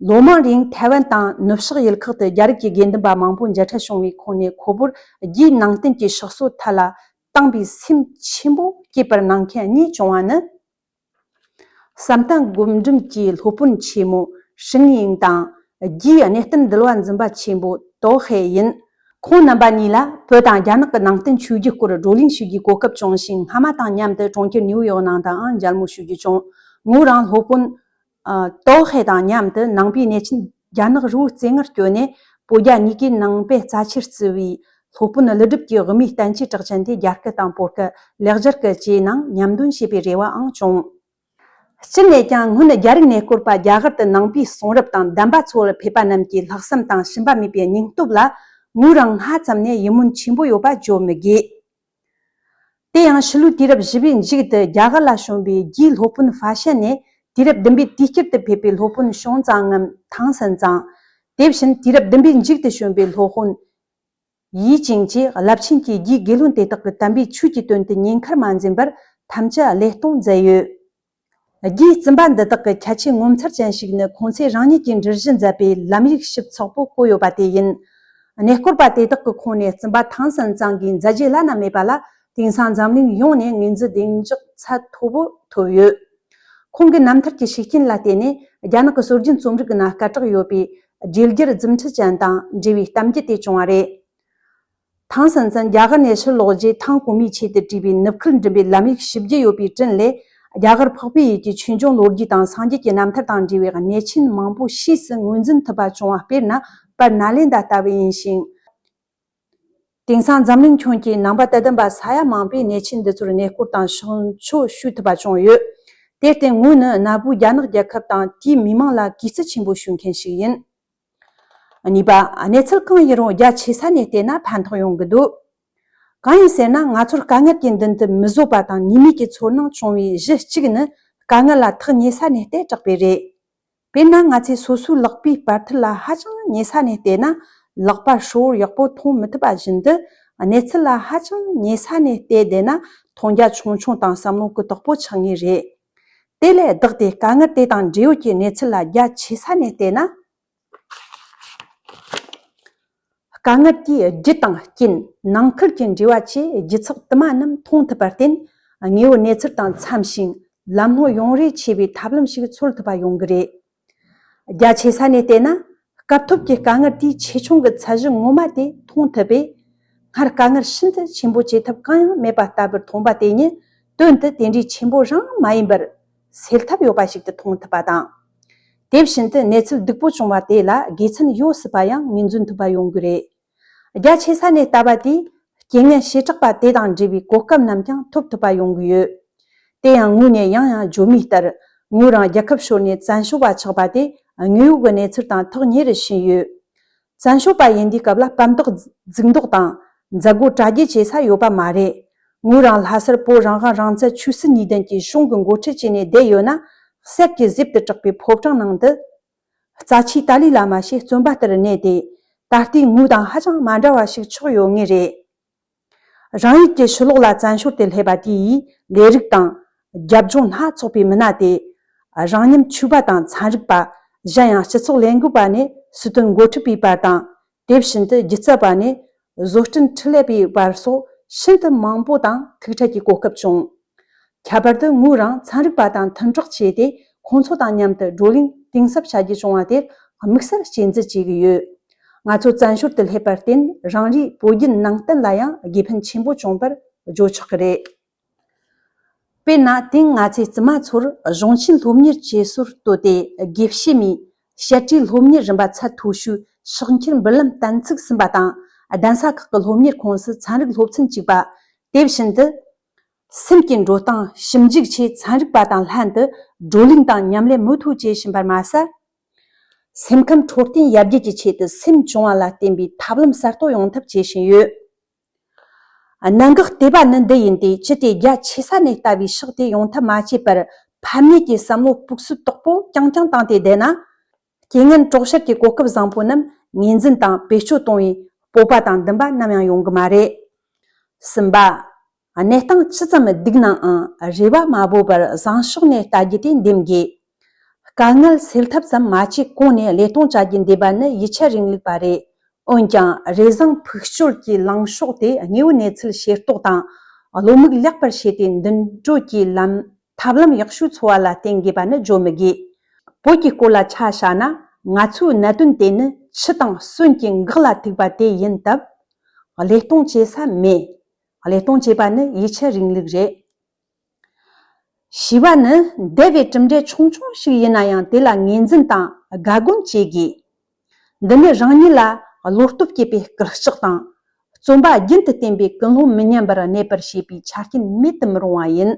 ལོ་མང་རིང་ཐའེ་ཝན་དང་ནུབ་ཕྱོགས་ཡུལ་ཁག་ཏུ་རྒྱ་རིགས་ཀྱི་དགེ་འདུན་པ་མང་པོ་མཇལ་འཕྲད་བྱུང་བའི་ཁོངས་ནས་ཁོ་བོར་རྒྱའི་ནང་བསྟན་གྱི་ཕྱག་སྲོལ་ཐད་ལ་དད་པའི་སེམས་ཆེན་པོ་སྐྱེས་པར་སྣང་མཁན་གཉིས་བྱུང་བ་ནི། བསམ་གཏན་སྒོམ་སྒྲུབ་ཀྱི་སློབ་དཔོན་ཆེན་མོ་ཧྲིན་ཡིང་དང་། རྒྱའི་གནས་བརྟན་འདུལ་བ་འཛིན་པ་ཆེན་པོ་ཏོ་ཧེ་ཡིན། ཁོང་རྣམ་པ་གཉིས་ལ་བོད་དང་རྒྱ་ནག་གི་ནང་བསྟན་ཆོས་བརྒྱུད་སྐོར་བགྲོ་གླེང་ཞུ་རྒྱུའི་གོ་སྐབས་བྱུང་ཞིང་། སྔ་མ་དང་མཉམ་དུ་གྲོང་ཁྱེར་ནིའུ་ཡོག་ནང་དུའང་མཇལ་མོ་ཞུ་རྒྱུ་བྱུང་། ངོས་རང་སློབ་དཔོན་ཨ་ཏོ་ཧེ་དང་མཉམ་དུ་ནང་པའི་གནས་ཆེན་རྒྱ་ནག་རི་བོ་རྩེ་ལྔར་བསྐྱོད་ནས། བོད་རྒྱ་གཉིས་ཀའི་ནང་པའི་རྩ་ཆེར་བརྩི་བའི་སློབ་དཔོན་ཀླུ་སྒྲུབ་ཀྱི་དབུ་མའི་བསྟན་བཅོས་གྲགས་ཅན་དེ་རྒྱ་སྐད་དང་བོད་སྐད་ལེགས་སྦྱར་གྱི་བཅས་ནང་མཉམ་འདོན་བྱེད་པའི་རེ་བའང་བྱུང་། སྤྱིར་ནས་ཀྱང་སྔོན་རྒྱ་རིགས་གནས་སྐོར་པ་རྒྱ་གར་དུ་ནང་པའི་གསུང་རབ་དང་གདམས་པ་འཚོལ་བར་ཕེབས་པ་རྣམས་ཀྱི་ལྷག་བསམ་དང་ཞུམ་པ་མེད་པའི་སྙིང་སྟོབས་ལ་ངོས་རང་སྔ་ཙམ་ནས་ཡིད་སྨོན་ཆེན་པོ་ཡོད་པ་བརྗོད་མི་དགོས། དེ་ཡང་ཕྱི་ལོའི་དུས་རབས་བཞི་པའི་མཇུག་ཏུ་རྒྱ་གར་ལ་བྱོན་པའི་རྒྱའི་སློབ་དཔོན་ཧྥ་ཤན་ནས་དུས་རབས་བདུན་པའི་དུས་དཀྱིལ་དུ་ཕེབས་པའི་སློབ་དཔོན་ཤོང་ཙང་ངམ་ཐང་སན་ཙང་། དེ་བཞིན་དུས་རབས་བདུན་པའི་མཇུག་ཏུ་བྱོན་པའི་སློབ་དཔོན་ཡི་ཅིང་བཅས་རླབས་ཆེན་གྱི་རྒྱའི་དགེ་སློང་དེ་དག་གིས་དམ་པའི་ཆོས་ཀྱི་དོན་དུ་ཉེན་ཁར་མ་འཛིན་པར་ཐམས་ཅད་བློས་གཏོང་མཛད་ཡོད། རྒྱའི་བཙུན་པ་འདི་དག་གི་ཁྱད་ཆོས་ངོ་མཚར་ཅན་ཞིག་ནི། ཁོང་ཚོས་རང་ཉིད་ཀྱིས་འབྲི་གཞི་མཛད་པའི་ལམ་ཡིག་ཞིབ་ཚགས་པོ་བཀོད་ཡོད་པ་དེ་ཡིན། གནས་སྐོར་པ་དེ་དག་གི་ཁོངས་ནས་བཙུན་པ་ཐང་སན་ཙང་གི་མཛད་རྗེས་བླ་ན་མེད་པ་ལ་དེང་སང་འཛམ་གླིང་ཡོངས་ནས་ངོས་འཛིན་བདེ་འཇགས་ཚད་མཐོ་པོ་ཐོབ་ཡོད། ཁོང་གི་རྣམ་ཐར་གྱི་ཤུགས་རྐྱེན་ལ་བརྟེན་ནས་རྒྱ་ནག་གི་སྲོལ་རྒྱུན་རྩོམ་རིག་གི་ནང་སྐད་གྲགས་ཡོད་པའི་སྒྲོས་བསྒྱུར་རྫུ་འཕྲུལ་ཅན་དང་འབྲེལ་བའི་གཏམ་རྒྱུད་དེ་བྱུང་བ་རེད། ཐང་སན་ཙང་རྒྱ་གར་ནས་ཕྱིར་ལོག་རྗེས་ཐང་གོང་མའི་ཆེད་དུ་བྲིས་པའི་ནུབ་ཁུལ་འགྲིམ་པའི་ལམ་ཡིག་ཞིབ་རྒྱས་ཡོད་པའི་བྲིན་ལས། རྒྱ་གར་འཕགས་པའི་ཡུལ་གྱི་ཆོས་འབྱུང་ལོ་རྒྱུས་དང་སངས་རྒྱས་ཀྱི་རྣམ་ཐར་དང་འབྲེལ་བའི་གནས་ཆེན་མང་པོ་ཕྱིས་སུ་ངོས་འཛིན་ཐུབ་པ་བྱུང་བ་དཔེར་ན་པར་ནཱ་ལེན་ད་ལྟ་བུ་ཡིན་ཞིང་། དེང་སང་འཛམ་གླིང་ཁྱོན་གྱི་ནང་པ་དད་ལྡན་པ་ས་ཡ་མང་པོས་གནས་ཆེན་འདི་ཚོར་གནས་སྐོར་དང་ཕྱག་མཆོད་ཞུ་ཐུབ་པ་བྱུང་ཡོད། དེར་བརྟེན་ངོས་ནི་གནའ་བོའི་རྒྱ་ནག་རྒྱལ་ཁབ་དང་དེའི་མི་དམངས་ལ་གུས་བརྩི་ཆེན་པོ་ཞུ་མཁན་ཞིག་ཡིན། གཉིས་པ། གནས་ཚུལ་གང་ཡིན་རུང་རྒྱ་ཆེ་ས་ནས་བལྟས་ན་ཕན་ཐོགས་ཡོང་གི་འདུག་གང་ཡིན་ཟེར་ན། ང་ཚོར་དཀའ་ངལ་གྱི་མདུན་དུ་མི་བཟོད་པ་དང་ནུས་མེད་ཀྱི་ཚོར་སྣང་བྱུང་བའི་གཞི་གཅིག་ནི། དཀའ་ངལ་ལ་ཐག་ཉེ་ས་ནས་བལྟས་དྲགས་པས་རེད། དཔེར་ན། ང་ཚོས་སོ་སོའི་ལག་པའི་པར་ཐུར་ལ་ཧ་ཅང་ཉེ་ས་ནས་བལྟས་ན། ལག་པ་ཧྲིལ་བོར་ཡག་པོ་མཐོང་མི་ཐུབ་པ་བཞིན་དུ། གནས་ཚུལ་ལ་ཧ་ཅང་ཉེ་ས་ནས་བལྟས་བསྡད་ན། མཐོང་རྒྱ་ཆུང་ཆུང་དང་བསམ་བློ་གུ་དོག་པོ་ཆགས་ངེས་རེད། དེ་ལས་ལྡོག་སྟེ། དཀའ་ངལ་དེ་དང་འབྲེལ་ཡོད་ཀྱི་གནས་ཚུལ་ལ་རྒྱ་ཆེ་ས་ནས་བལྟས་ན། དཀའ་ངལ་དེའི་རྒྱུ་དང་རྐྱེན། ནང་ཁུལ་གྱི་འབྲེལ་བ་བཅས་རྒྱུ་ཚོགས་དུ་མ་རྣམས་མཐོང་ཐུབ་པར་བརྟེན། དངོས་པོའི་གནས་ཚུལ་དང་འཚམ་ཞིང་ལམ་ལྷོང་ཡོང་རེ་ཆེ་བའི་ཐབས་ལམ་ཞིག་འཚོལ་ཐུབ་པ་ཡོང་གི་རེད། རྒྱ་ཆེ་ས་ནས་བལྟས་ན། སྐབས་ཐོབ་ཀྱི་དཀའ་ངལ་དེའི་ཆེ་ཆུང་གི་ཚད་གཞི་ངོ་མ་དེ་མཐོང་ཐུབ་པས། སྔར་དཀའ་ངལ་ཤིན་ཏུ་ཆེན་པོ་བྱེད་ཐབས་གང་ཡང་མེད་པ་ལྟ་བུར་མཐོང་པ་དེ་ཉིད་དོན་དུ་དེ་འདྲའི་ཆེན་པོ་རང་མ་ཡིན་པར། སེལ་ཐབས་ཡོད་པ་ཞིག་ཏུ་མཐོང་ཐུབ་པ་དང་། དེ་བཞིན་དུ་གནས་ཚུལ་སྡུག་པོ་བྱུང་བ་དེ་ལ་དགེ་མཚན་ཡོད་སྲིད་པ་ཡང་ངོས་འཛིན་ཐུབ་པ་ཡོང་གི་རེད། རྒྱ་ཆེ་ས་ནས་ལྟ་བ་དེས་རྐྱེན་ངན་བྱེ་བྲག་པ་དེ་དང་འབྲེལ་བའི་གོ་སྐབས་རྣམས་ཀྱང་ཐོབ་ཐུབ་པ་ཡོང་གི་ཡོད། དེ་ཡང་ངོས་ནས་ཡང་ཡང་བརྗོད་མུས་ལྟར། ངོས་རང་རྒྱལ་ཁབ་ཕྱོགས་ནས་བཙན་བྱོལ་བ་ཆགས་པ་དེ་དངོས་ཡོད་ཀྱི་གནས་ཚུལ་དང་ཐག་ཉེ་རུ་ཕྱིན་ཡོད། བཙན་བྱོལ་བ་ཡིན་དུས་སྐབས་ལ་པམ་རྡོག་འཛུགས་འདོགས་དང་མཛད་སྒོ་གྲ་རྒྱས་བྱེད་ས་ཡོད་པ་མ་རེད། ངོས་རང་ལྷ་སར་བོད་རང་དབང་རང་བཙན་ཆོས་སྲིད་གཉིས་ལྡན་གྱི་གཞུང་གི་འགོ་ཁྲིད་བྱས་ནས་བསྡད་ཡོད་ན། གསེར་གྱི་གཟེབ་ཏུ་གྲགས་པའི་ཕོ་བྲང་ནང་དུ། རྩ་ཆེའི་ཏཱ་ལའི་བླ་མ་ཞེས་བརྩོན་པ་ལྟར་གནས་ཏེ། ད་ལྟའི་ངོས་དང་ཧ་ཅང་མ་འདྲ་བ་ཞིག་ཆགས་ཡོད་ངེས་རེད། རང་ཡུལ་གྱི་ཕྱི་ལོགས་ལ་བཙན་བྱོལ་དུ་སླེབས་པ་དེ་ཡིས་ལས་རིགས་དང་རྒྱབ་ལྗོངས་སྣ་ཚོགས་པའི་མི་སྣ་དེ། རང་ཉམས་ཆོས་པ་དང་ཚན་རིག་པ། གཞན་ཡང་སྤྱི་ཚོགས་ལས་འགུལ་བ་ནས་སྲིད་དོན་འགོ་ཁྲིད་པའི་བར་དང་། དེ་བཞིན་དུ་སྒྱུ་རྩལ་པ་ནས་བཟོ་སྐྲུན་འཕྲུལ་ལས་པའི་བར་སོགས་ཤིན་ཏུ་མང་པོ་དང་ཐུག་འཕྲད་ཀྱི་གོ་སྐབས་བྱུང་། ཁྱད་པར་དུ་ངོས་རང་ཚན་རིག་པ་དང་མཐུན་གྲོགས་བྱས་ཏེ། ཁོང་ཚོ་དང་མཉམ་དུ་བགྲོ་གླེང་གཏིང་ཟབ་བྱ་རྒྱུ་བྱུང་བ་དེར་དམིགས་བསལ་གཅེས་འཛིན་བྱེད་ཀྱི་ཡོད། ང་ཚོ་བཙན་བྱོལ་དུ་སླེབས་པར་བརྟེན། རང་རེའི་བོད་བརྒྱུད་ནང་བསྟན་ལ་ཡང་དགེ་ཕན་ཆེན་པོ་བྱུང་བར་བརྗོད་ཆོག་གི་རེད། དཔེར་ན། དེང་ང་ཚོའི་བཙུན་མ་ཚོར་གཞུང་ཆེན་སློབ་གཉེར་བྱེད་སྲོལ་བཏོད་དེ། དགེ་བཤེས་མའི་བཤད་གྲྭའི་སློབ་གཉེར་རིམ་པ་ཚད་མཐོ་ཤོས་ཕྱག་འཁྱེར་འབུལ་ལམ་གཏན་ཚིགས་ཟིན་པ་དང་། གདན་ས་ཁག་གི་སློབ་གཉེར་ཁོངས་སུ་ཚན་རིག་སློབ་ཚན་གཅིག་པ། དེ་བཞིན་དུ། སེམས་ཀྱི་འགྲོ་སྟངས་ཞིབ་འཇུག་ཆེད་ཚན་རིག་པ་དང་ལྷན་དུ་བགྲོ་གླེང་དང་མཉམ་ལས་མུ་མཐུད་བྱེད་བཞིན་པར་མ་ཟད། སེམས་ཁམས་འཕྲོད་བསྟེན་ཡར་རྒྱས་ཀྱི་ཆེད་དུ་སེམས་བྱུང་བ་ལ་བརྟེན་པའི་ཐབས་ལམ་གསར་གཏོད་ཡོང་ཐབས་བྱེད་བཞིན་ཡོད། གནད་འགག་དེ་པ་ནི་འདི་ཡིན་ཏེ། ཅི་སྟེ་རྒྱ་ཆེ་ས་ནས་ལྟ་བའི་ཕྱོགས་དེ་ཡོང་ཐབས་མ་བྱས་པར། ཕམ་ཉེས་ཀྱི་བསམ་བློ་སྤུག་སུད་དོག་པོ་རྐྱང་རྐྱང་བཏང་སྟེ་བསྡད་ན། རྐྱེན་ངན་གྲོགས་བཤེར་གྱི་གོ་སྐབས་བཟང་པོ་རྣམས་ངོས་འཛིན་དང་བེད་སྤྱོད་གཏོང་བའི་སྤོབས་པ་དང་འདུན་པ་ནམ་ཡང་ཡོང་གི་མ་རེད། གསུམ་པ། གནས་སྟངས་ཅི་ཙམ་སྡུག་ནའང་། རེ་བ་མ་བོར་བར་བཟང་ཕྱོགས་ནས་ལྟ་རྒྱུ་དེ་འདེམས་དགོས། དཀའ་ངལ་སེལ་ཐབས་ཙམ་མ་བྱས་གོང་ནས་ལས་གཏོང་བྱ་རྒྱུ་འདེམས་པ་ནི་ཡིད་ཆེས་རིང་ལུགས་པ་རེད། འོན་ཀྱང་། རེ་བཟང་ཕུགས་སྐྱོད་ཀྱི་ལངས་ཕྱོགས་དེ་དངོས་པོའི་གནས་ཚུལ་ཤེས་རྟོགས་དང་། བློ་མིག་ལེགས་པར་ཕྱེ་སྟེ་མདུན་སྐྱོད་ཀྱི་ལམ། ཐབས་ལམ་ཡག་ཤོས་འཚོལ་བ་ལ་བརྟེན་དགོས་པ་ནི་བརྗོད་མི་དགོས། བོད་ཀྱི་སྐོར་ལ་ཆ་བཞག་ན། ང་ཚོའི་གནད་དོན་དེ་ནི་ཆུ་དང་སོན་གྱི་འགག་ལ་ཐུག་པ་དེ་ཡིན་སྟབས། བློས་གཏོང་བྱེད་ས་མེད། བློས་གཏོང་བྱེད་པ་ནི་ཡིད་ཆེས་རིང་ལུགས་རེད། བྱིས་པ་ནི་འདས་པའི་གྲུབ་འབྲས་ཆུང་ཆུང་ཞིག་ཡིན་ན་ཡང་། དེ་ལ་ངོས་འཛིན་དང་དགའ་སྒོམ་བྱེད་དགོས། འདི་ནི་རང་ཉིད་ལ་བློ་སྟོབས་སྐྱེད་པའི་སྐུལ་ལྕག་དང་། བརྩོན་པ་རྒྱུན་དུ་བསྟེན་པའི་ཀུན་སློང་མི་ཉམས་པར་གནས་པར་བྱེད་པའི་ཆ་རྐྱེན་མེད་དུ་མི་རུང་བ་ཡིན།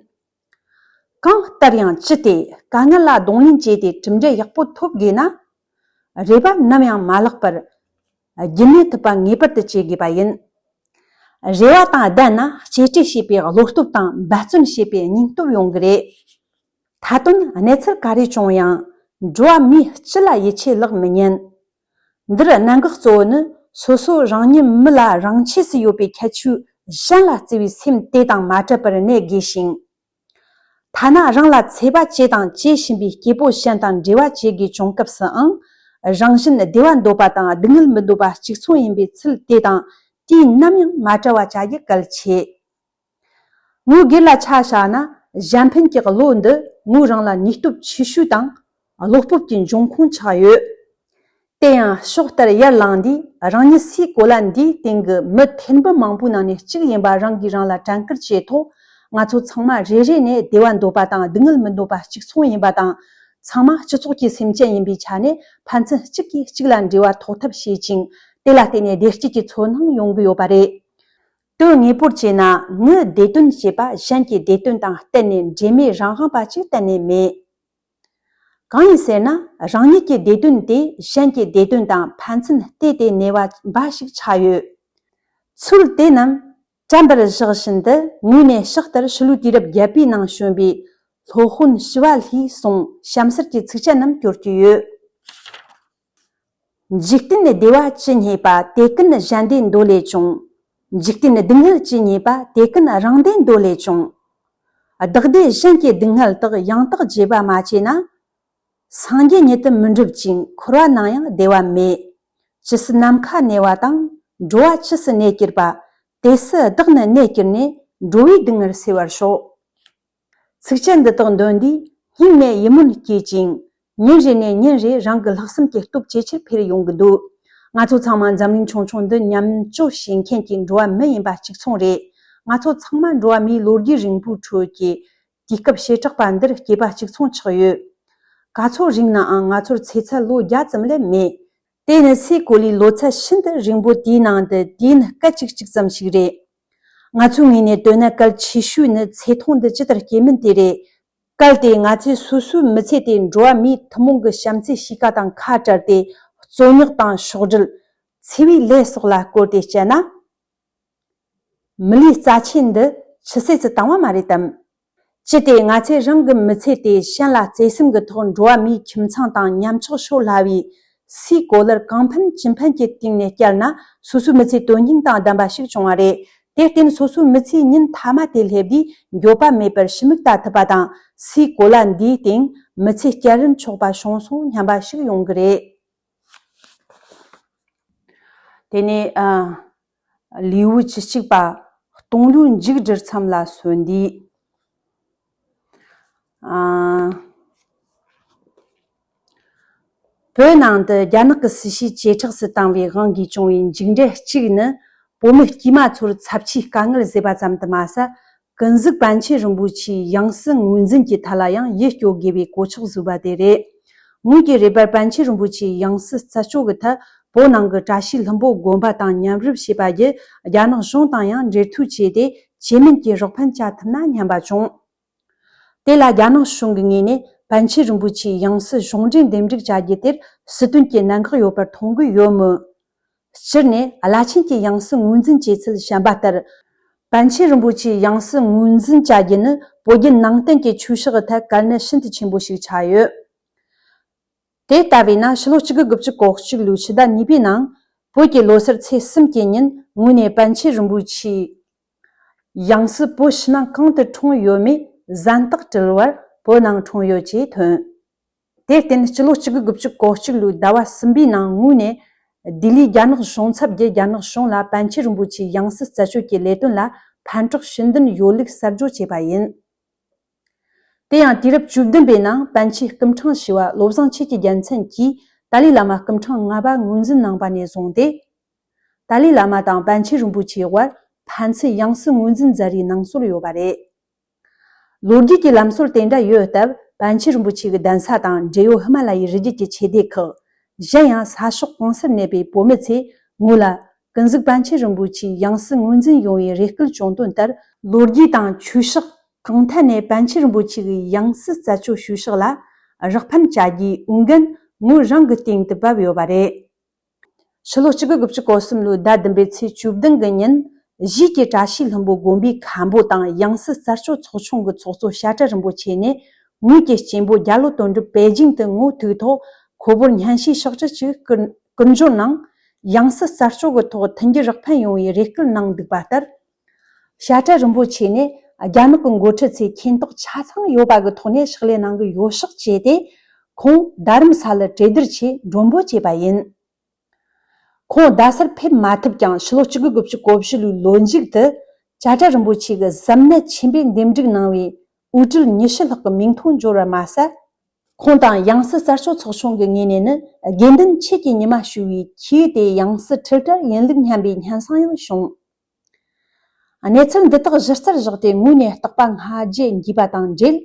གང་ལྟར་ཡང་། ཅི་སྟེ་དཀའ་ངལ་ལ་གདོང་ལེན་བྱས་ཏེ་གྲུབ་འབྲས་ཡག་པོ་ཐོབ་དགོས་ན། རེ་བ་ནམ་ཡང་མ་བརླག་པར། རྒྱུན་གནས་ཐུབ་པ་ངེས་པར་དུ་བྱེད་དགོས་པ་ཡིན། རེ་བ་དང་ལྡན་ན་གཅེས་སྤྲས་བྱེད་པའི་བློ་སྟོབས་དང་འབད་བརྩོན་བྱེད་པའི་སྙིང་སྟོབས་ཡོང་གི་རེད། མཐའ་དོན། གནས་ཚུལ་ག་རེ་བྱུང་ཡང་། འགྲོ་བ་མིའི་སྤྱི་ལ་ཡིད་ཆེས་ལེགས་མི་ཉན། འདིར་གནད་འགག་གཙོ་བོ་ནི། སོ་སོ་རང་ཉིད་མི་ལ་རང་ཆས་སུ་ཡོད་པའི་ཁྱད་ཆོས་གཞན་ལ་བརྩི་བའི་སེམས་དེ་དང་མ་བྲལ་བར་གནས་དགོས་ཤིང་། ཐ་ན་རང་ལ་འཚེ་བ་བྱེད་དང་བྱེད་བཞིན་པའི་སྐྱེ་བོ་གཞན་དང་འབྲེལ་བ་བྱེད་དགོས་བྱུང་སྐབས་སུའང་། རང་བཞིན་བདེ་བ་འདོད་པ་དང་སྡུག་བསྔལ་མི་འདོད་པ་གཅིག་མཚུངས་ཡིན་པའི་ཚུལ་དེ་དང་དུས་ནམ་ཡང་མ་བྲལ་བ་བྱ་རྒྱུ་གལ་ཆེ། ངོས་སྒེར་ལ་ཆ་བཞག་ན། གཞན་ཕན་གྱི་བློ་འདི་ངོས་རང་ལ་ནུས་སྟོབས་ཆེ་ཤོས་དང་བློ་སྤོབས་ཀྱི་འབྱུང་ཁུངས་ཆགས་ཡོད། དེ་ཡང་ཕྱོགས་ལྟར་ཡར་ལངས་དུས། རང་ཉིད་སའི་གོ་ལ་འདིའི་སྟེང་གི་མི་ཐེར་འབུམ་མང་པོའི་ནང་ནས་གཅིག་ཡིན་པ་རང་གིས་རང་ལ་དྲན་སྐུལ་བྱས་ཐོག་ང་ཚོ་ཚང་མ་རེ་རེ་ནས་བདེ་བ་འདོད་པ་དང་སྡུག་བསྔལ་མི་འདོད་པ་གཅིག་མཚུངས་ཡིན་པ་དང་། ཚང་མ་སྤྱི་ཚོགས་ཀྱི་སེམས་ཅན་ཡིན་པའི་ཆ་ནས། ཕན་ཚུན་གཅིག་གིས་གཅིག་ལ་འབྲེལ་བ་ཐོགས་ཐབས་བྱེད་ཅིང་། དེ་ལ་བརྟེན་ནས་བདེ་སྐྱིད་ཀྱི་ཚོར་སྣང་ཡོང་གི་ཡོད་པ་རེད། དོན་དངོས་པོར་བྱས་ན། ངའི་བདེ་དོན་བྱེད་པ་གཞན་གྱི་བདེ་དོན་དང་གཏན་ནས་འབྲེལ་མེད་རང་དབང་པ་ཅིག་གཏན་ནས་མེད། གང་ཡིན་ཟེར་ན། རང་ཉིད་ཀྱི་བདེ་དོན་དེ་གཞན་གྱི་བདེ་དོན་དང་ཕན་ཚུན་གཏད་དེ་གནས་པ་འབའ་ཞིག་ཆགས་ཡོད། ཚུལ་དེ་རྣམས་དྲན་པར་བཞག་བཞིན་དུ། ངོས་ནས་ཕྱག་ལྟར་ཕྱི་ལོའི་དུས་རབས་བརྒྱད་པའི་ནང་བྱོན་པའི་སློབ་དཔོན་ཞི་བ་ལྷས་གསུངས། གཤམ་གསལ་གྱི་ཚིགས་བཅད་རྣམས་སྐྱོར་གྱི་ཡོད། འཇིག་རྟེན་བདེ་བ་ཇི་སྙེད་པ། དེ་ཀུན་གཞན་བདེ་འདོད་ལས་བྱུང་། འཇིག་རྟེན་སྡུག་བསྔལ་ཇི་སྙེད་པ། དེ་ཀུན་རང་བདེ་འདོད་ལས་བྱུང་། བདག་བདེ་གཞན་གྱི་སྡུག་བསྔལ་དག །ཡང་དག་བརྗེ་བ་མ་བྱས་ན། སངས་རྒྱས་ཉིད་དུ་མི་འགྲུབ་ཅིང་། འཁོར་བ་ནང་ཡང་བདེ་བ་མེད། ཇི་སྲིད་ནམ་མཁའ་གནས་པ་དང་ འགྲོ་བ་ཇི་སྲིད་གནས་གྱུར་པ། དེ་སྲིད་བདག་ནི་གནས་གྱུར་ནས། འགྲོ་བའི་སྡུག་བསྔལ་སེལ་བར་ཤོག། ཚིགས་བཅད་འདི་དག་འདོན་དུས་སྙིང་ནས་ཡིད་སྨོན་སྐྱེ་ཅིང་། ཉིན་རེ་ནས་ཉིན་རེ་རང་གི་ལྷག་བསམ་གྱི་སྟོབས་ཇེ་ཆེར་འཕེལ་ཡོང་གི་འདུག། ང་ཚོ་ཚང་མ་འཛམ་གླིང་ཆུང་ཆུང་འདི་མཉམ་སྤྱོད་བྱེད་མཁན་གྱི་འགྲོ་བ་མི་ཡིན་པ་གཅིག་མཚུངས་རེད། ང་ཚོ་ཚང་མ་འགྲོ་བ་མིའི་ལོ་རྒྱུས་རིང་པོའི་ཁྲོད་ཀྱི་དུས་སྐབས་བྱེ་བྲག་པ་འདིར་སྐྱེས་པ་གཅིག་མཚུངས་ཆགས་ཡོད། ག་ཚོད་རིང་ནའང་ང་ཚོར་ཚེ་ཚད་ལོ་བརྒྱ་ཙམ་ལས་མེད། དེ་ནི་སའི་གོ་ལའི་ལོ་ཚད་ཤིན་ཏུ་རིང་པོ་དེའི་ནང་དུ་དུས་ཡུན་སྐད་ཅིག་གཅིག་ཙམ་ཞིག་རེད། ང་ཚོའི་ངོས་ནས་བསྟོད་ན་གལ་ཆེ་ཤོས་ནི་ཚེ་ཐུང་འདི་ཇི་ལྟར་སྐྱེལ་མིན་དེ་རེད། གལ་ཏེ་ང་ཚོས་སོ་སོའི་མི་ཚེ་དེ་འགྲོ་བ་མིའི་ཐུན་མོང་གི་བྱམས་བརྩེའི་གཤིས་ཀ་དང་ཁ་བྲལ་ཏེ། རྩོད་རྙོག་དང་ཕྱོགས་སྒྲིལ། འཚེ་བའི་ལས་སོགས་ལ་བཀོལ་ཏེ་བཤད་ན། མི་ལུས་རྩ་ཆེན་འདི་ཆུད་ཟོས་སུ་བཏང་བ་མ་རེད་དམ། ཅི་སྟེ་ང་ཚོས་རང་གི་མི་ཚེ་དེ་གཞན་ལ་བརྩེ་སེམས་ཀྱི་ཐོག་འགྲོ་བ་མིའི་ཁྱིམ་ཚང་དང་མཉམ་ཆགས་ཤོར་སླ་བའི་སའི་གོ་ལར་གང་ཕན་ཅི་ཕན་གྱི་སྟེང་ནས་བསྐྱལ་ན། སོ་སོའི་མི་ཚེ་དོན་སྙིང་དང་ལྡན་པ་ཞིག་བྱུང་བ་རེད། དེར་བརྟེན་སོ་སོའི་མི་ཚེའི་ཉིན་མཐའ་མ་དེ་སླེབས་དུས་འགྱོད་པ་མེད་པར་ཕྱི་མིག་ལྟ་ཐུབ་པ་དང་། སའི་གོ་ལ་འདིའི་སྟེང་མི་ཚེ་བསྐྱལ་རིན་ཆོག་པ་བྱུང་སོང་སྙམ་པ་ཞིག་ཡོང་གི་རེད། དེ་ནས་ཨ། ལེའུ་བཅུ་གཅིག་པ། སྟོང་ལོའི་མཇུག་སྒྲིལ་མཚམས་ལ་སོན་དུས། ཨ། བོད་ནང་དུ་རྒྱ་ནག་གི་སྲིད་ཇུས་ཇེ་དྲག་ཏུ་བཏང་བའི་དབང་གིས་བྱུང་བའི་མཇུག་འབྲས་གཅིག་ནི། བོད་མི་དཀྱུས་མ་ཚོར་ཚབས་ཆེའི་དཀའ་ངལ་བཟོས་པ་ཙམ་དུ་མ་ཟད། ཀུན་གཟིགས་པཎ་ཆེན་རིན་པོ་ཆེའི་ཡང་སྲིད་ངོས་འཛིན་གྱི་ཐད་ལ་ཡང་ཡིད་སྐྱོ་དགོས་པའི་གོད་ཆག་བཟོས་པ་དེ་རེད། ངོས་ཀྱི་རེ་བར་པཎ་ཆེན་རིན་པོ་ཆེའི་ཡང་སྲིད་རྩད་གཅོད་ཀྱི་ཐད། བོད་ནང་གི་བཀྲ་ཤིས་ལྷུན་པོ་དགོན་པ་དང་མཉམ་རུབ་བྱས་པ་བརྒྱུད། རྒྱ་ནག་གཞུང་དང་ཡང་འབྲེལ་མཐུད་བྱས་ཏེ། བཅོས་མིན་གྱི་རོགས་ཕན་བྱ་ཐུབ་ན་སྙམ་པ་བྱུང་། དེ་ལ་རྒྱ་ནག་གཞུང་གི་ངོས་ནས་པཎ་ཆེན་རིན་པོ་ཆེའི་ཡང་སྲིད་གཞུང་འབྲེལ་འདེམས་སྒྲུག་བྱ་རྒྱུ་དེར་སྲིད་དོན་གྱི་གནད་འགག་ཡོད་པར་མཐོང་གི་ཡོད་མོད། སྤྱིར་ནས་བླ་ཆེན་གྱི་ཡང་སྲིད་ངོས་འཛིན་བྱེད་ཚུལ་བཤད་པ་ལྟར། པཎ་ཆེན་རིན་པོ་ཆེའི་ཡང་སྲིད་ངོས་འཛིན་བྱ་རྒྱུ་ནི་བོད་བརྒྱུད་ནང་བསྟན་གྱི་ཆོས་ཕྱོགས་ཀྱི་ཐད་གལ་གནད་ཤིན་ཏུ་ཆེན་པོ་ཞིག་ཆགས་ཡོད། དེ་ལྟ་བས་ན་ཕྱི་ལོ་གཅིག་དགུ་དགུ་བཅུ་གོ་གཅིག་ལོའི་ཕྱི་ཟླ་གཉིས་པའི་ནང་། བོད་ཀྱི་ལོ་སར་ཚེས་གསུམ་གྱི་ཉིན་ངོས་ནས་པཎ་ཆེན་རིན་པོ་ཆེའི་ཡང་སྲིད་བོད་ཕྱི་ནང་གང་དུ་འཁྲུངས་ཡོད་མེད་གཟེངས་རྟགས་དྲིལ་བར་བོད་ནང་འཁྲུངས་ཡོད་ཅེས་ཐོན། དེར་བརྟེན་སྤྱི་ལོ་གཅིག་དགུ་དགུ་བཅུ་གོ་གཅིག་ལོའི་ཟླ་བ་གསུམ་པའི་ནང་ངོས་ནས་ལྡི་ལིའི་རྒྱ་ནག་གཞུང་ཚབ་བརྒྱུད་རྒྱ་ནག་གཞུང་ལ་པཎ་ཆེན་རིན་པོ་ཆེའི་ཡང་སྲིད་རྩད་གཅོད་ཀྱི་ལས་དོན་ལ་ཕན་གྲགས་ཤུགས་ལྡན་ཡོད་ལུགས་གསར་བརྗོད་བྱས་པ་ཡིན། དེ་ཡང་དུས་རབས་བཅུ་བདུན་པའི་ནང་པཎ་ཆེན་སྐུ་ཕྲེང་བཞི་པ་བློ་བཟང་ཆོས་ཀྱི་རྒྱལ་མཚན་གྱིས་ཏཱ་ལའི་བླ་མ་སྐུ་ཕྲེང་ལྔ་པ་ངོས་འཛིན་གནང་བ་ནས་བཟུང་སྟེ། ཏཱ་ལའི་བླ་མ་དང་པཎ་ཆེན་རིན་པོ་ཆེའི་དབར་ཕན་ཚུན་ཡང་སྲིད་ངོས་འཛིན་མཛད་རེས་གནང་སྲོལ་ཡོད་པ་རེད། ལོ་རྒྱུས་ཀྱི་ལམ་སྲོལ་དེ་འདྲ་ཡོད་སྟབས། པཎ་ཆེན་རིན་པོ་ཆེ་གི་གདན་ས་དང་འབྲེལ་ཡོད་ཧི་མ་ལ་ཡའི་རི་རྒྱུད་ཀྱི་ཆོས་སྡེ་ཁག་གཞན་ཡང་ས་ཕྱོགས་གང་སར་གནས་པའི་བོད་མི་ཚོས་ངོས་ལ་ཀུན་གཟིགས་པཎ་ཆེན་རིན་པོ་ཆེའི་ཡང་སྲིད་ངོས་འཛིན་ཡོང་བའི་རེ་སྐུལ་བྱུང་དོན་ལྟར། ལོ་རྒྱུས་དང་ཆོས་ཕྱོགས་གང་ཐད་ནས་པཎ་ཆེན་རིན་པོ་ཆེ་གི་ཡང་སྲིད་རྩད་གཅོད་བྱེད་ཕྱོགས་ལ་རོགས་ཕན་བྱ་རྒྱུའི་འོས་འགན་ངོས་རང་གི་སྟེང་དུ་བབས་ཡོད་པ་རེད། ཕྱི་ལོ་གཅིག་དགུ་དགུ་བཅུ་གོ་གསུམ་ལོའི་ཟླ་བདུན་པའི་ཚེས་བཅུ་བདུན་གི་ཉིན། གཞིས་ཀྱི་བཀྲ་ཤིས་ལྷུན་པོ་དགོན་པའི་མཁན་པོ་དང་ཡང་སྲིད་རྩད་གཅོད་ཚོགས་ཆུང་གི་ཚོགས་གཙོ་བཤད་གྲྭ་རིན་པོ་ཆེ་ནས། ངོས་ཀྱི་གཅེན་པོ་རྒྱ་ལོ་དོན་གྲུབ་པེ་ཅིང་དུ་ངོ་ཐུག་ཐོག་ཁོ་བོར་སྙན་ཞུའི་ཕྱག་བྲིས་ཤིག་བསྐུར་བསྐུར་འབྱོར་གནང་། ཡང་སྲིད་རྩད་གཅོད་ཀྱི་ཐོག་མཐུན་འགྱུར་རོགས་ཕན་ཡོང་བའི་རེ་སྐུལ་གནང་འདུག་པ་ལྟར། བཤད་གྲྭ་རིན་པོ་ཆེ་ནས་རྒྱ་ནག་གི་འགོ་ཁྲིད་ཚོས་མཁྱེན་རྟོགས་ཆ་ཚང་ཡོད་པ་གི་ཐོག་ནས་ཕྱག་ལས་གནང་གི་ཡོད་ཤག་ཅེས་ཏེ། ཁོང་རྡ་རམ་ས་ལར་གྲོས་བསྡུར་ཆེད་མགྲོན་འབོད་བྱས་པ་ཡིན། ཁོང་རྡ་སར་ཕེབས་མ་ཐུབ་ཀྱང་ཕྱི་ལོ་གཅིག་དགུ་དགུ་བཅུ་གོ་བཞི་ལོའི་ལོ་མཇུག་ཏུ། བཤད་གྲྭ་རིན་པོ་ཆེ་གི་གཟབ་གནད་ཆེན་པོས་འདེམས་སྒྲུག་གནང་བའི་དབུ་ཁྲིད་ཉི་ཤུ་ལྷག་གི་མིང་ཐོ་འབྱོར་བ་མ་ཟད། ཁོང་དང་ཡང་སྲིད་རྩད་གཅོད་ཚོགས་ཆུང་གི་ངོས་ནས་ནི། དགེ་འདུན་ཆོས་ཀྱི་ཉི་མ་ཞུ་བའི་ཁྱེའུ་དེ་ཡང་སྲིད་ཁྲིད་གྲྭར་ཡིན་ལུགས་སྙམ་པའི་སྙན་སེང་ཡང་བྱུང་། གནས་ཚུལ་འདི་དག་གཞི་རྩར་བཞག་སྟེ་ངོས་ནས་རྟག་པར་སྔ་རྗེས་འགྱོད་པ་དང་འབྲེལ།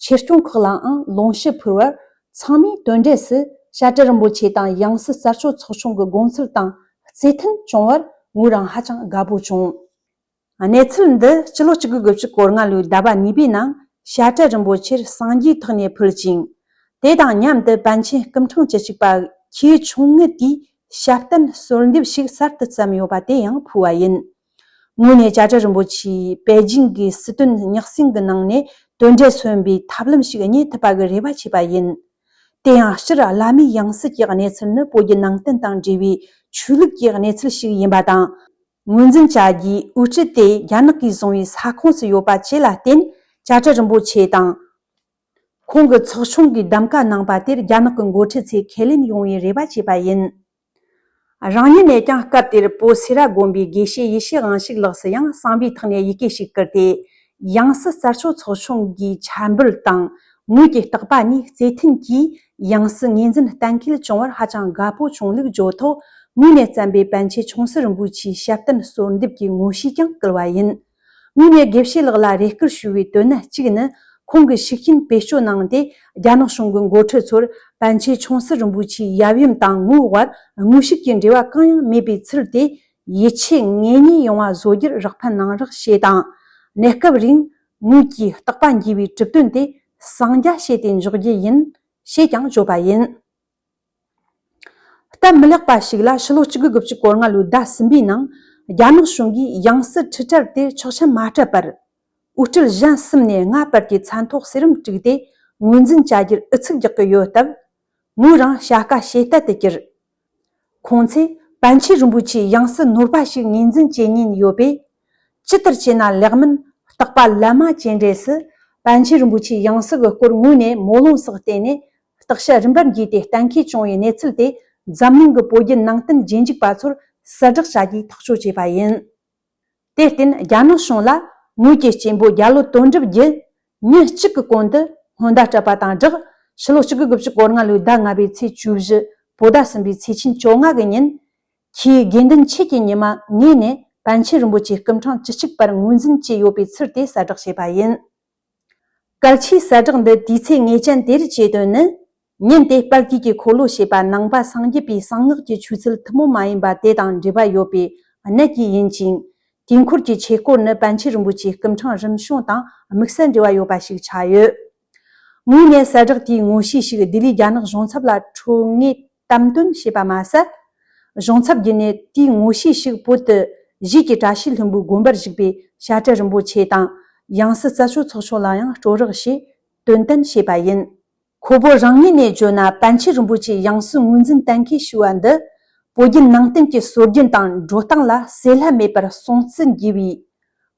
ཆོས་སྐྱོང་ཁག་ལའང་ལོངས་སྤྱོད་ཕུལ་བར། ཚང་མས་དོན་འབྲས་སུ་བཤད་གྲྭ་རིན་པོ་ཆེ་དང་ཡང་སྲིད་རྩད་གཅོད་ཚོགས་ཆུང་གི་དགོངས་ཚུལ་དང་རྩིས་མཐུན་བྱུང་བར་ངོས་རང་ཧ་ཅང་དགའ་པོ་བྱུང་། གནས་ཚུལ་འདི་སྤྱི་ལོ་གཅིག་དགུ་དགུ་བཅུ་གོ་ལྔ་ལོའི་ཟླ་བ་གཉིས་པའི་ནང་བཤད་གྲྭ་རིན་པོ་ཆེར་སངས་རྒྱས་ཐོག་ནས་ཕུལ་ཅིང་། དེ་དང་མཉམ་དུ་པཎ་ཆེན་སྐུ་ཕྲེང་བཅུ་གཅིག་པ་ཁྱེའུ་ཆུང་ངུ་དེའི་ཞབས་བརྟན་གསོལ་འདེབས་ཤིག་གསར་དུ་བརྩམས་ཡོད་པ་དེ་ཡང་ཕུལ་བ་ཡིན། ངོས་ནས་བཤད་གྲྭ་རིན་པོ་ཆེའི་པེ་ཅིང་གི་སྲིད་དོན་སྙན་སེང་གི་ནང་ནས་དོན་འབྲས་སོན་པའི་ཐབས་ལམ་ཞིག་རྙེད་ཐུབ་པ་གི་རེ་བ་བྱས་པ་ཡིན། དེ་ཡང་སྤྱིར་བླ་མའི་ཡང་སྲིད་ཀྱི་གནས་ཚུལ་ནི་བོད་བརྒྱུད་ནང་བསྟན་དང་འབྲེལ་བའི་ཆོས་ལུགས་ཀྱི་གནས་ཚུལ་ཞིག་ཡིན་པ་དང་། ངོས་འཛིན་བྱ་རྒྱུའི་དབུ་ཁྲིད་དེ་རྒྱ་ནག་གིས་བཟུང་བའི་ས་ཁོངས་སུ་ཡོད་པ་བཅས་ལ་བརྟེན། བཤད་གྲྭ་རིན་པོ་ཆེ་དང་། ཁོང་གི་ཚོགས་ཆུང་གིས་གདམ་ག་གནང་པ་དེར་རྒྱ་ནག་གི་འགོ་ཁྲིད་ཚོས་ཁས་ལེན་ཡོང་བའི་རེ་བ་བྱས་པ་ཡིན། རང་ཉིད་ནས་ཀྱང་སྐབས་དེར་བོད་སེ་ར་དགོན་པའི་དགེ་བཤེས་ཡེ་ཤེས་དབང་ཕྱུག་ལགས་སུ་ཡང་གསང་བའི་ཐོག་ནས་ཡི་གེ་ཞིག་བསྐུར་ཏེ། ཡང་སྲིད་རྩད་གཅོད་ཚོགས་ཆུང་གིས་འཆར་འབུལ་དང་ངོས་ཀྱི་རྟག་པ་གཉིས་བརྩི་མཐུན་གྱིས་ཡང་སྲིད་ངོས་འཛིན་གཏན་འཁེལ་བྱུང་བར་ཧ་ཅང་དགའ་པོ་བྱུང་ལུགས་བརྗོད་ཐོག་ངོས་ནས་བརྩམས་པའི་པཎ་ཆེན་ཆུང་སྲིད་རིན་པོ་ཆེའི་ཞབས་བརྟན་གསོལ་འདེབས་ཀྱི་ངོ་བཤུས་ཀྱང་བསྐུར་བ་ཡིན། ངོས་ནས་དགེ་བཤེས་ལགས་ལ་རེ་སྐུལ་ཞུ་བའི་དོན་གཅིག་ནི། ཁོང་གི་ཤུགས་རྐྱེན་བེད་སྤྱོད་གནང་སྟེ། རྒྱ་ནག་གཞུང་གི་འགོ་ཁྲིད་ཚོར་པཎ་ཆེན་ཆུང་སྲིད་རིན་པོ་ཆེའི་ཡབ་ཡུམ་དང་ངོའི་དབར་དངོས་ཤུགས་ཀྱི་འབྲེལ་བ་གང་ཡང་མེད་པའི་ཚུལ་དེ། ཡིད་ཆེས་ངེས་རྙེད་ཡོང་བ་བཟོ་རྒྱུར་རོགས་ཕན་གནང་རོགས་ཞེས་དང་། གནས་སྐབས་རིང་ངོས་ཀྱིས་རྟག་པ་འགྱེད་པའི་གྲུབ་དོན་དེ་གསང་རྒྱ་བྱས་ཏེ་འཇོག་རྒྱུ་ཡིན། ཞེས་ཀྱང་བརྗོད་པ་ཡིན། སྟབས་མི་ལེགས་པ་ཞིག་ལ། ཕྱི་ལོ་གཅིག་དགུ་དགུ་བཅུ་གོ་ལྔ་ལོའི་ཟླ་གསུམ་པའི་ནང་རྒྱ་ནག་གཞུང་གིས་ཡང་སྲིད་ཁྲི་ཁྲར་དེ་ཆོག་མཆན་མ་སྤྲད་པར། དབུ་ཁྲིད་གཞན་གསུམ་ནས་ལྔ་བར་གྱི་མཚན་ཐོ་གསེར་བུམ་དཀྲུགས་ཏེ་ངོས་འཛིན་བྱ་རྒྱུར་ཨུ་ཚུགས་རྒྱག་གི་ཡོད་སྟབས། ངོས་རང་བྱ་དཀའ་བྱེད་གཏད་དུ་གྱུར། ཁོང་ཚོས་པཎ་ཆེན་རིན་པོ་ཆེའི་ཡང་སྲིད་ནོར་པ་ཞིག་ངོས་འཛིན་བྱེད་ཉེན་ཡོད་པས། ཇི་ལྟར་བྱས་ན་ལེགས་མིན་རྟག་པ་ལམ་མ་བཅད་འདྲེས་སུ། པཎ་ཆེན་རིན་པོ་ཆེའི་ཡང་སྲིད་ཀྱི་སྐོར་ངོས་ནས་སྨོན་ལམ་སོགས་བརྟེན་ནས། བརྟག་དཔྱད་རིམ་པར་བགྱིས་ཏེ་གཏན་འཁེལ་བྱུང་བའི་གནས་ཚུལ་དེ་འཛམ་གླིང་གི་བོད་བརྒྱུད་ནང་བསྟན་རྗེས་འཇུག་པ་ཚོར་གསལ་བསྒྲགས་བྱ་རྒྱུའི་ཐག་གཅོད་བྱས་པ་ཡིན། དེར་བརྟེན། རྒྱ་ནག་གཞུང་ལ་ངོས་ཀྱི་གཅེན་པོ་རྒྱ་ལོ་དོན་གྲུབ་རྒྱུ་ཉིན་གཅིག་གི་གོང་དུ་སྔོན་བརྡ་སྤྲད་པ་དང་སྦྲགས། ཕྱི་ལོ་གཅིག་དགུ་དགུ་བཅུ་གོ་ལྔ་ལོའི་ཟླ་ལྔ་པའི་ཚེས་བཅུ་བཞི། བོད་ཟླ་གསུམ་པའི་ཚེས་ཆེན་བཅོ་ལྔ་གི་ཉིན། ཆེས་དགེ་འདུན་ཆོས་ཀྱི་ཉི་མ་ངོས་ནས་པཎ་ཆེན་རིན་པོ་ཆེ་སྐུ་ཕྲེང་བཅུ་གཅིག་པར་ངོས་འཛིན་བྱས་ཡོད་པའི་ཚུལ་དེ་གསལ་བསྒྲགས་བྱས་པ་ཡིན། གལ་ཆེའི་གསལ་བསྒྲགས་འདི་དུས་ཚོད་ངེས་ཅན་དེར་བྱས་དོན་ནི། ཉིན་དེ་དཔལ་དུས་ཀྱི་འཁོར་ལོ་ཞེས་པ་ནང་པ་སངས་རྒྱས་པའི་གསང་སྔགས་ཀྱི་ཆོས་ཚུལ་ཐུན་མོང་མ་ཡིན་པ་དེ་དང་འབྲེལ་བ་ཡོད་པའི་གནད་ཀྱིས་ཡིན་ཅིང་། དུས་འཁོར་གྱི་ཆོས་སྐོར་ནི་པཎ་ཆེན་རིན་པོ་ཆེའི་སྐུ་ཕྲེང་རིམ་བྱོན་དང་དམིགས་བསལ་འབྲེལ་བ་ཡོད་པ་ཞིག་ཆགས་ཡོད། ངོས་ནས་གསལ་བསྒྲགས་དེའི་ངོ་བཤུས་ཤིག་ལྡི་ལིའི་རྒྱ་ནག་གཞུང་ཚབ་ལ་འཕྲོད་ངེས་བཏབ་འདོན་བྱས་པ་མ་ཟད། གཞུང་ཚབ་བརྒྱུད་ནས་དེའི་ངོ་བཤུས་ཤིག་བོད་དུ་གཞིས་ཀྱི་བཀྲ་ཤིས་ལྷུན་པོའི་དགོན་པར་བཞུགས་པའི་བཤད་གྲྭ་རིན་པོ་ཆེ་དང་། ཡང་སྲིད་རྩད་གཅོད་ཚོགས་ཆུང་ལ་ཡང་སྤྲོད་རོགས་ཞེས་དོན་བསྟན་བྱས་པ་ཡིན། ཁོ་བོ་རང་ངོས་ནས་བརྗོད་ན། པཎ་ཆེན་རིན་པོ་ཆེའི་ཡང་སྲིད་ངོས་འཛིན་གཏན་འཁེལ་ཞུ་བ་འདི། བོད་བརྒྱུད་ནང་བསྟན་གྱི་སྲོལ་རྒྱུན་དང་འགྲོ་སྟངས་ལ་ཟད་ལྷད་མེད་པར་སྲུང་བརྩི་དགོས་པའི་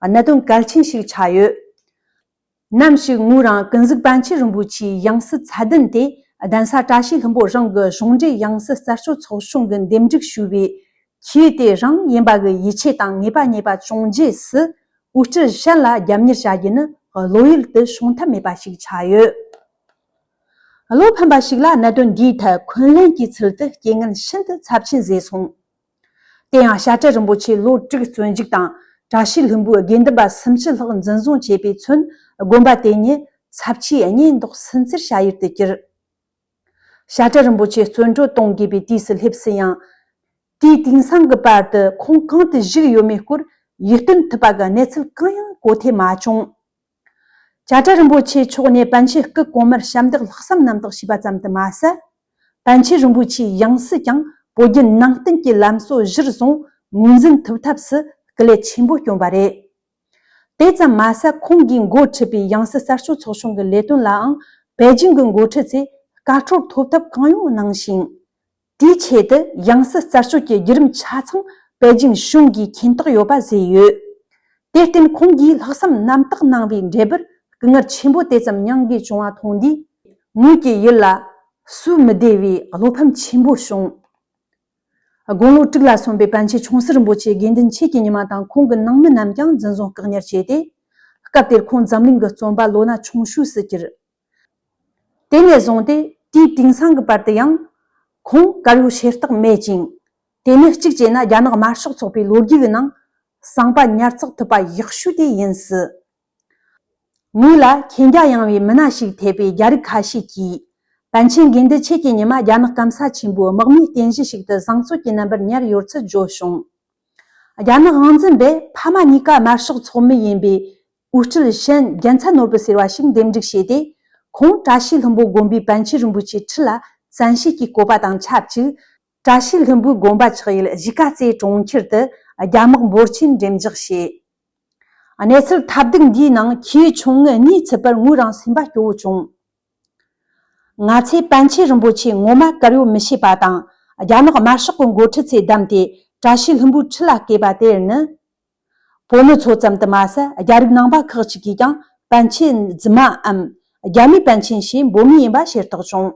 གནད་དོན་གལ་ཆེན་ཞིག་ཆགས་ཡོད། ནམ་ཞིག་ངོས་རང་ཀུན་གཟིགས་པཎ་ཆེན་རིན་པོ་ཆེའི་ཡང་སྲིད་ཚད་ལྡན་དེ་གདན་ས་བཀྲ་ཤིས་ལྷུན་པོ་རང་གི་གཞུང་འབྲེལ་ཡང་སྲིད་རྩད་གཅོད་ཚོགས་ཆུང་གིས་འདེམས་སྒྲུག་ཞུས་པའི་ཆོས་དེ་རང་ཡིན་པ་གི་ཡིད་ཆེས་དང་ངེས་པ་རྙེད་པ་བྱུང་རྗེས་སུ། དབུ་ཁྲིད་གཞན་ལ་རྒྱབ་གཉེར་བྱ་རྒྱུ་ནི་བློ་ཡུལ་དུ་ཤོང་ཐབས་མེད་པ་ཞིག་ཆགས་ཡོད། བློ་ཕམ་པ་ཞིག་ལ་གནད་དོན་འདིའི་ཐད་འཁོན་ལན་གྱི་ཚུལ་དུ་རྐྱེན་ངན་ཤིན་ཏུ་ཚབས་ཆེན་བཟོས་སོང་། དེ་ཡང་བཤད་གྲྭ་རིན་པོ་ཆེ་ལོ་དྲུག་བཙོན་འཇུག་དང་། བཀྲ་ཤིས་ལྷུན་པོའི་དགེ་འདུན་པ་སུམ་ཅུ་ལྷག་འཛིན་བཟུང་བྱས་པའི་ཚུན། དགོན་པ་དེ་ཉིད་ཚབས་ཆེའི་གཉེན་འདོགས་སུན་གཙེར་བྱ་ཡུལ་དུ་གྱུར། བཤད་གྲྭ་རིན་པོ་ཆེ་བཙོན་གྲོལ་གཏོང་དགོས་པའི་དུས་སུ་སླེབས་སུ་ཡང་། དུས་དེང་སང་གི་བར་དུ་ཁོང་གང་དུ་བཞུགས་ཡོད་མེད་སྐོར་ཡིད་རྟོན་ཐུབ་པ་གི་གནས་ཚུལ་གང་ཡང་གོ་ཐོས་མ་བྱུང་། བཤད་གྲྭ་རིན་པོ་ཆེ་མཆོག་ནས་པཎ་ཆེན་སྐུ་གོང་མར་ཞབས་འདེགས་ལྷག་བསམ་རྣམ་དག་ཞུས་པ་ཙམ་དུ་མ་ཟད། པཎ་ཆེན་རིན་པོ་ཆེའི་ཡང་སྲིད་ཀྱང་བོད་བརྒྱུད་ནང་བསྟན་གྱི་ལམ་སྲོལ་གཞིར་བཟུང་ངོས་འཛིན་ཐུབ་ཐབས་སུ་སྐུ་ལས་ཆེན་པོ་བསྐྱོན་པ་རེད། དེ་ཙམ་མ་ཟད། ཁོང་གིས་འགོ་ཁྲིད་པའི་ཡང་སྲིད་རྩད་གཅོད་ཚོགས་ཆུང་གི་ལས་དོན་ལའང་པེ་ཅིང་གི་འགོ་ཁྲིད་ཚོས་བཀའ་འཁྲོལ་ཐོབ་ཐབས་གང་ཡོང་གནང་ཞིང་། དེའི་ཆེད་དུ་ཡང་སྲིད་རྩད་གཅོད་ཀྱི་བརྒྱུད་རིམ་ཆ་ཚང་པེ་ཅིང་གཞུང་གིས་མཁྱེན་རྟོགས་ཡོད་པ་བཟོས་ཡོད། དེར་བརྟེན། ཁོང་གིས་ལྷག་བསམ་རྣམ་དག་གནང་བའི་འབྲས་བུར་སྐུ་ངལ་ཆེན་པོ་དེ་ཙམ་མྱངས་དགོས་བྱུང་བ་མཐོང་དུས། ངོས་ཀྱི་ཡིད་ལ་སུ་མི་བདེ་བའི་བློ་ཕམ་ཆེན་པོ་བྱུང་། དགུང་ལོ་དྲུག་ལ་སོན་པའི་པཎ་ཆེན་ཆུང་སྲིད་རིན་པོ་ཆེ་དགེ་འདུན་ཆོས་ཀྱི་ཉི་མ་དང་ཁོང་གི་ནང་མི་རྣམས་ཀྱང་འཛིན་བཟུང་བཀག་ཉར་བྱས་ཏེ། སྐབས་དེར་ཁོང་འཛམ་གླིང་གི་བཙོན་པ་ལོ་ན་ཆུང་ཤོས་སུ་གྱུར། དེ་ནས་བཟུང་སྟེ་དུས་དེང་སང་གི་བར་དུ་ཡང་ཁོང་དཀར་ཡོལ་ཕྱིར་རྟག་མེད་ཅིང་། དེ་ནི་གཅིག་བྱས་ན་རྒྱ་ནག་དམར་ཤོག་ཚོགས་པའི་ལོ་རྒྱུས་ཀྱི་ནང་གསང་པ་ཉར་ཚགས་ཐུབ་པ་ཡག་ཤོས་དེ་ཡིན་སྲིད། ངོས་ལ་མཁྱེན་རྒྱ་ཡངས་པའི་མི་སྣ་ཞིག་ཐེ་བའི་རྒྱ་རིགས་ཁ་ཤས་ཀྱིས། པཎ་ཆེན་དགེ་འདུན་ཆོས་ཀྱི་ཉི་མ་རྒྱ་ནག་སྐམ་ས་ཆེན་པོའི་དམག་མིའི་རྟེན་གཞི་ཞིག་ཏུ་བཟང་སྤྱོད་ཀྱི་རྣམ་པར་ཉར་ཡོད་ཚུལ་བརྗོད་བྱུང་། རྒྱ་ནག་དབང་འཛིན་པས་ཕ་མ་གཉིས་ཀ་དམར་ཤོག་ཚོགས་མི་ཡིན་པའི་དབུ་ཁྲིད་གཞན་རྒྱལ་མཚན་ནོར་བུ་ཟེར་བ་ཞིག་འདེམས་སྒྲུག་བྱས་ཏེ། ཁོང་བཀྲ་ཤིས་ལྷུན་པོ་དགོན་པའི་པཎ་ཆེན་རིན་པོ་ཆེའི་ཁྲི་ལ་བཙན་ཤེད་ཀྱིས་བསྐོས་པ་དང་ཆབས་ཅིག་བཀྲ་ཤིས་ལྷུན་པོའི་དགོན་པ་ཆགས་ཡུལ་གཞིས་ཀ་རྩེའི་གྲོང་ཁྱེར་དུ་རྒྱ་དམག་འབོར་ཆེན་འགྲེམས་འཇོག་བྱས། གནས་ཚུལ་ཐབས་སྡུག་འདིའི་ནང་ཁྱེའུ་ཆུང་ངུ་གཉིས་ཚུད་པར་ངོས་རང་སེམས་པ་སྐྱོ་བོ་བྱུང་། ང་ཚོས་པཎ་ཆེན་རིན་པོ་ཆེ་ངོ་མ་དཀར་ཡོལ་མི་བྱེད་པ་དང་། རྒྱ་ནག་དམར་ཤོག་གི་འགོ་ཁྲིད་ཚོས་བདམས་ཏེ་བཀྲ་ཤིས་ལྷུན་པོའི་ཁྲི་ལ་བསྐོས་པ་དེར་ནི། བོད་མི་ཚོ་ཙམ་དུ་མ་ཟད། རྒྱ་རིགས་ནང་པ་ཁག་ཅིག་གིས་ཀྱང་པཎ་ཆེན་རྫུན་མའམ་རྒྱ་མིའི་པཎ་ཆེན་ཞེས་འབོད་མུས་ཡིན་པ་ཤེས་རྟོགས་བྱུང་།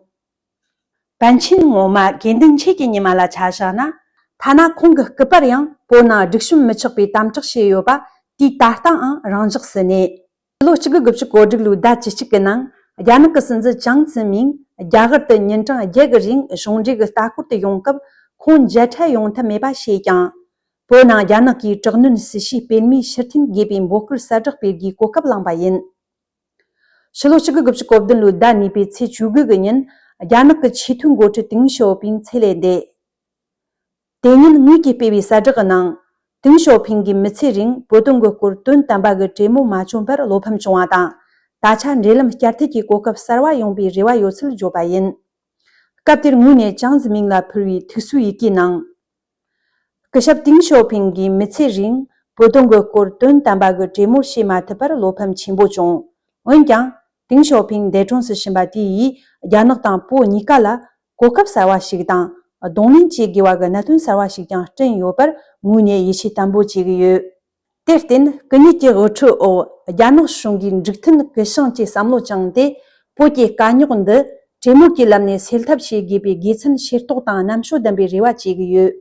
པཎ་ཆེན་ངོ་མ་དགེ་འདུན་ཆོས་ཀྱི་ཉི་མ་ལ་ཆ་བཞག་ན། ཐ་ན་ཁོང་གི་སྐུ་པར་ཡང་བོད་ནང་སྒྲིག་གཤོམ་མི་ཆགས་པའི་དམ་དྲག་བྱས་ཡོད་པ་དེའི་ད་ལྟའང་རང་འཇགས་སུ་གནས། ཕྱི་ལོ་གཅིག་དགུ་དགུ་བཅུ་གོ་དྲུག་ལོའི་ཟླ་བཅུ་གཅིག་གི་ནང་རྒྱ་ནག་གི་སྲིད་འཛིན་ཅང་ཙེ་མིང་རྒྱ་གར་དུ་ཉིན་གྲངས་བརྒྱད་ཀྱི་རིང་གཞུང་འབྲེལ་གྱི་ལྟ་སྐོར་དུ་ཡོང་སྐབས་ཁོང་མཇལ་འཕྲད་ཡོང་ཐབས་མེད་པ་བྱས་ཀྱང་། བོད་ནང་རྒྱ་ནག་གིས་དྲག་གནོན་སྲིད་བྱུས་སྤེལ་མིའི་ཕྱིར་འཐེན་དགོས་པའི་འབོད་སྐུལ་གསལ་བསྒྲགས་སྤེལ་རྒྱུའི་གོ་སྐབས་བླངས་པ་ཡིན། ཕྱི་ལོ་གཅིག་དགུ་དགུ་བཅུ་གོ་བདུན་ལོའི་ཟླ་གཉིས་པའི་ཚེས་བཅུ་དགུ་གི་ཉིན་རྒྱ་ནག་གི་ཆེས་མཐོའི་འགོ་ཁྲིད་ཏེང་ཞའོ་ཕིང་ཚེ་ལས་འདས། དེ་ཉིན་ངོས་ཀྱིས་སྤེལ་བའི་གསལ་བསྒྲགས་ཀྱི་ནང་། ཏེང་ཞའོ་ཕིང་གིས་མི་ཚེ་རིང་བོད་དོན་གྱི་སྐོར་དོན་དམ་པ་གི་གྲོས་མོལ་མ་བྱུང་བར་བློ་ཕམ་བྱུང་བ་དང་། ད་ཆ་འབྲེལ་ལམ་བསྐྱར་མཐུད་ཀྱི་གོ་སྐབས་གསར་བ་ཡོང་བའི་རེ་བ་ཡོད་ཚུལ་བརྗོད་པ་ཡིན། སྐབས་དེར་ངོས་ནས་ཅང་ཙེ་མིང་ལ་ཕུལ་བའི་ཐུགས་གསོའི་ཡི་གེའི་ནང་། སྐུ་ཞབས་ཏེང་ཞའོ་ཕིང་གིས་མི་ཚེ་རིང་བོད་དོན་གྱི་སྐོར་དོན་དམ་པ་གི་གྲོས་མོལ་བྱེད་མ་ཐུབ་པར་བློ་ཕམ་ཆེན་པོ་བྱུང་། འོན་ཀྱང་། ཏེང་ཞའོ་ཕིང་འདས་གྲོངས་སུ་ཕྱིན་པ་དེ་ཡིས་རྒྱ་ནག་དང་བོད་གཉིས་ཀ་ལ་གོ་སྐབས་གསར་བ་ཞིག་དང་གདོང་ལེན་བྱེད་དགོས་པ་གི་གནད་དོན་གསར་བ་ཞིག་ཀྱང་བསྐྲུན་ཡོད་པར་ངོས་ནས་ཡིད་ཆེས་བརྟན་པོ་བྱེད་ཀྱི་ཡོད། དེར་བརྟེན། སྐུ་ཉིད་ཀྱི་དབུ་ཁྲིད་འོག་རྒྱ་ནག་གཞུང་གིས་འགྲིག་མཐུན་སྐུ་བྱང་གི་བསམ་བློ་བཅངས་ཏེ། བོད་ཀྱི་དཀའ་རྙོག་འདི་གྲོས་མོལ་གྱི་ལམ་ནས་སེལ་ཐབས་བྱེད་དགོས་པའི་དགེ་མཚན་ཤེས་རྟོགས་དང་རྣམ་དཔྱོད་ལྡན་པའི་རེ་བ་བྱེད་ཀྱི་ཡོད།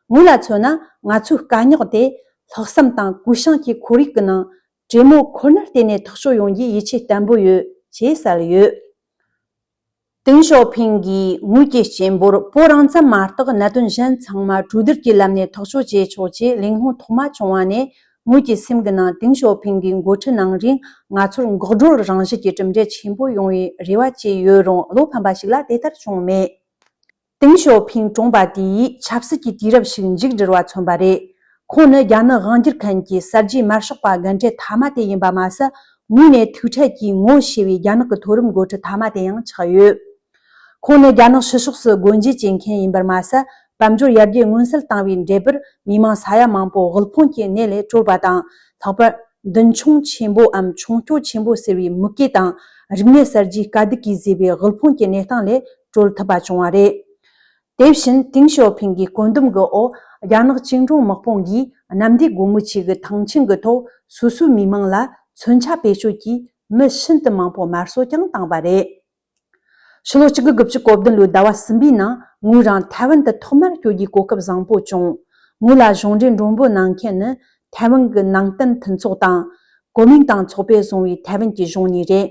ངོས་ལ་མཚོན་ན། ང་ཚོའི་དཀའ་རྙོག་དེ་ལྷག་བསམ་དང་གུས་ཞབས་ཀྱི་ཁོར་ཡུག་གི་ནང་གྲོས་མོལ་ཁོ་ནར་བརྟེན་ནས་ཐག་གཅོད་ཡོང་རྒྱུའི་ཡིད་ཆེས་བརྟན་པོ་ཡོད་ཅེས་གསལ་ཡོད། ཏེང་ཞའོ་ཕིང་གིས་ངོས་ཀྱི་སྤྱན་འབོར་བོད་རང་ཙམ་མ་གཏོགས་གནད་དོན་གཞན་ཚང་མ་གྲོས་བསྡུར་གྱི་ལམ་ནས་ཐག་གཅོད་བྱེད་ཆོག་ཅེས་གླེང་སློང་ཐོག་མ་བྱུང་བ་ནས། ངོས་ཀྱི་སེམས་ཀྱི་ནང་ཏེང་ཞའོ་ཕིང་གི་འགོ་ཁྲིད་གནང་རིང་ང་ཚོར་འགག་སྒྲོལ་རང་བཞིན་གྱི་གྲུབ་འབྲས་ཆེན་པོ་ཡོང་བའི་རེ་བ་བྱས་ཡོད་རུང་བློ་ཕམ་པ་ཞིག་ལ་དེ་ལྟར་བྱུང་མེད། ཏེང་ཞའོ་ཕིང་གྲོངས་པ་དེ་ཡིས་ཆབ་སྲིད་ཀྱི་དུས་རབས་ཤིག་མཇུག་བསྒྲིལ་བ་མཚོན་པ་རེད། ཁོང་ནི་རྒྱ་ནག་དབང་སྒྱུར་མཁན་གྱི་གསར་བརྗེའི་དམར་ཤོག་པ་རྒན་གྲས་མཐའ་མ་དེ་ཡིན་པ་མ་ཟད། ངོས་ནས་ཐུག་འཕྲད་ཀྱིས་ངོ་ཤེས་པའི་རྒྱ་ནག་གི་མཐོ་རིམ་འགོ་ཁྲིད་མཐའ་མ་དེ་ཡང་ཆགས་ཡོད། ཁོང་ནི་རྒྱ་ནག་ཕྱི་ཕྱོགས་སུ་སྒོ་འབྱེད་བྱེད་མཁན་ཡིན་པར་མ་ཟད། དཔལ་འབྱོར་ཡར་རྒྱས་མངོན་གསལ་བཏང་བའི་འབྲས་བུར། མི་མང་ས་ཡ་མང་པོ་དབུལ་ཕོངས་ཀྱི་གནས་ལས་གྲོལ་བ་དང་། ལྷག་པར། མདུན་མཆོང་ཆེན་པོའམ་མཆོང་སྐྱོད་ཆེན་པོ་ཟེར་བའི་མུ་གེ་དང་། རིག་གནས་གསར་བརྗེའི་དཀའ་སྡུག་གིས་གཟིར་བའི་དབུལ་ཕོངས་ཀྱི་གནས་སྟངས་ལས་གྲོལ་ཐུབ་པ་བྱུང་བ་རེད། དེ་བཞིན་ཏེང་ཞའོ་ཕིང་གི་བཀོད་འདོམས་ཀྱི་འོག་རྒྱ་ནག་བཅིངས་འགྲོལ་དམག་དཔུང་གིས་གནམ་བདེ་སྒོ་མོ་ཆེ་གི་ཐང་ཆེན་གྱི་ཐོག་སོ་སོའི་མི་མང་ལ་མཚོན་ཆ་བེད་སྤྱོད་ཀྱིས་མི་ཤིན་ཏུ་མང་པོ་དམར་གསོད་ཀྱང་བཏང་བ་རེད། ཕྱི་ལོ་གཅིག་དགུ་དགུ་བཅུ་གོ་བདུན་ལོའི་ཟླ་བ་གསུམ་པའི་ནང་ངོས་རང་ཐའེ་ཝན་དུ་ཐོག་མར་བསྐྱོད་རྒྱུའི་གོ་སྐབས་བཟང་པོ་བྱུང་། ངོས་ལ་གཞུང་འབྲེལ་མགྲོན་པོ་གནང་མཁན་ནི་ཐའེ་ཝན་གྱི་ནང་བསྟན་མཐུན་ཚོགས་དང་། གོ་མིན་ཏང་ཚོགས་པས་བཟུང་བའི་ཐའེ་ཝན་གྱི་གཞུང་གཉིས་རེད།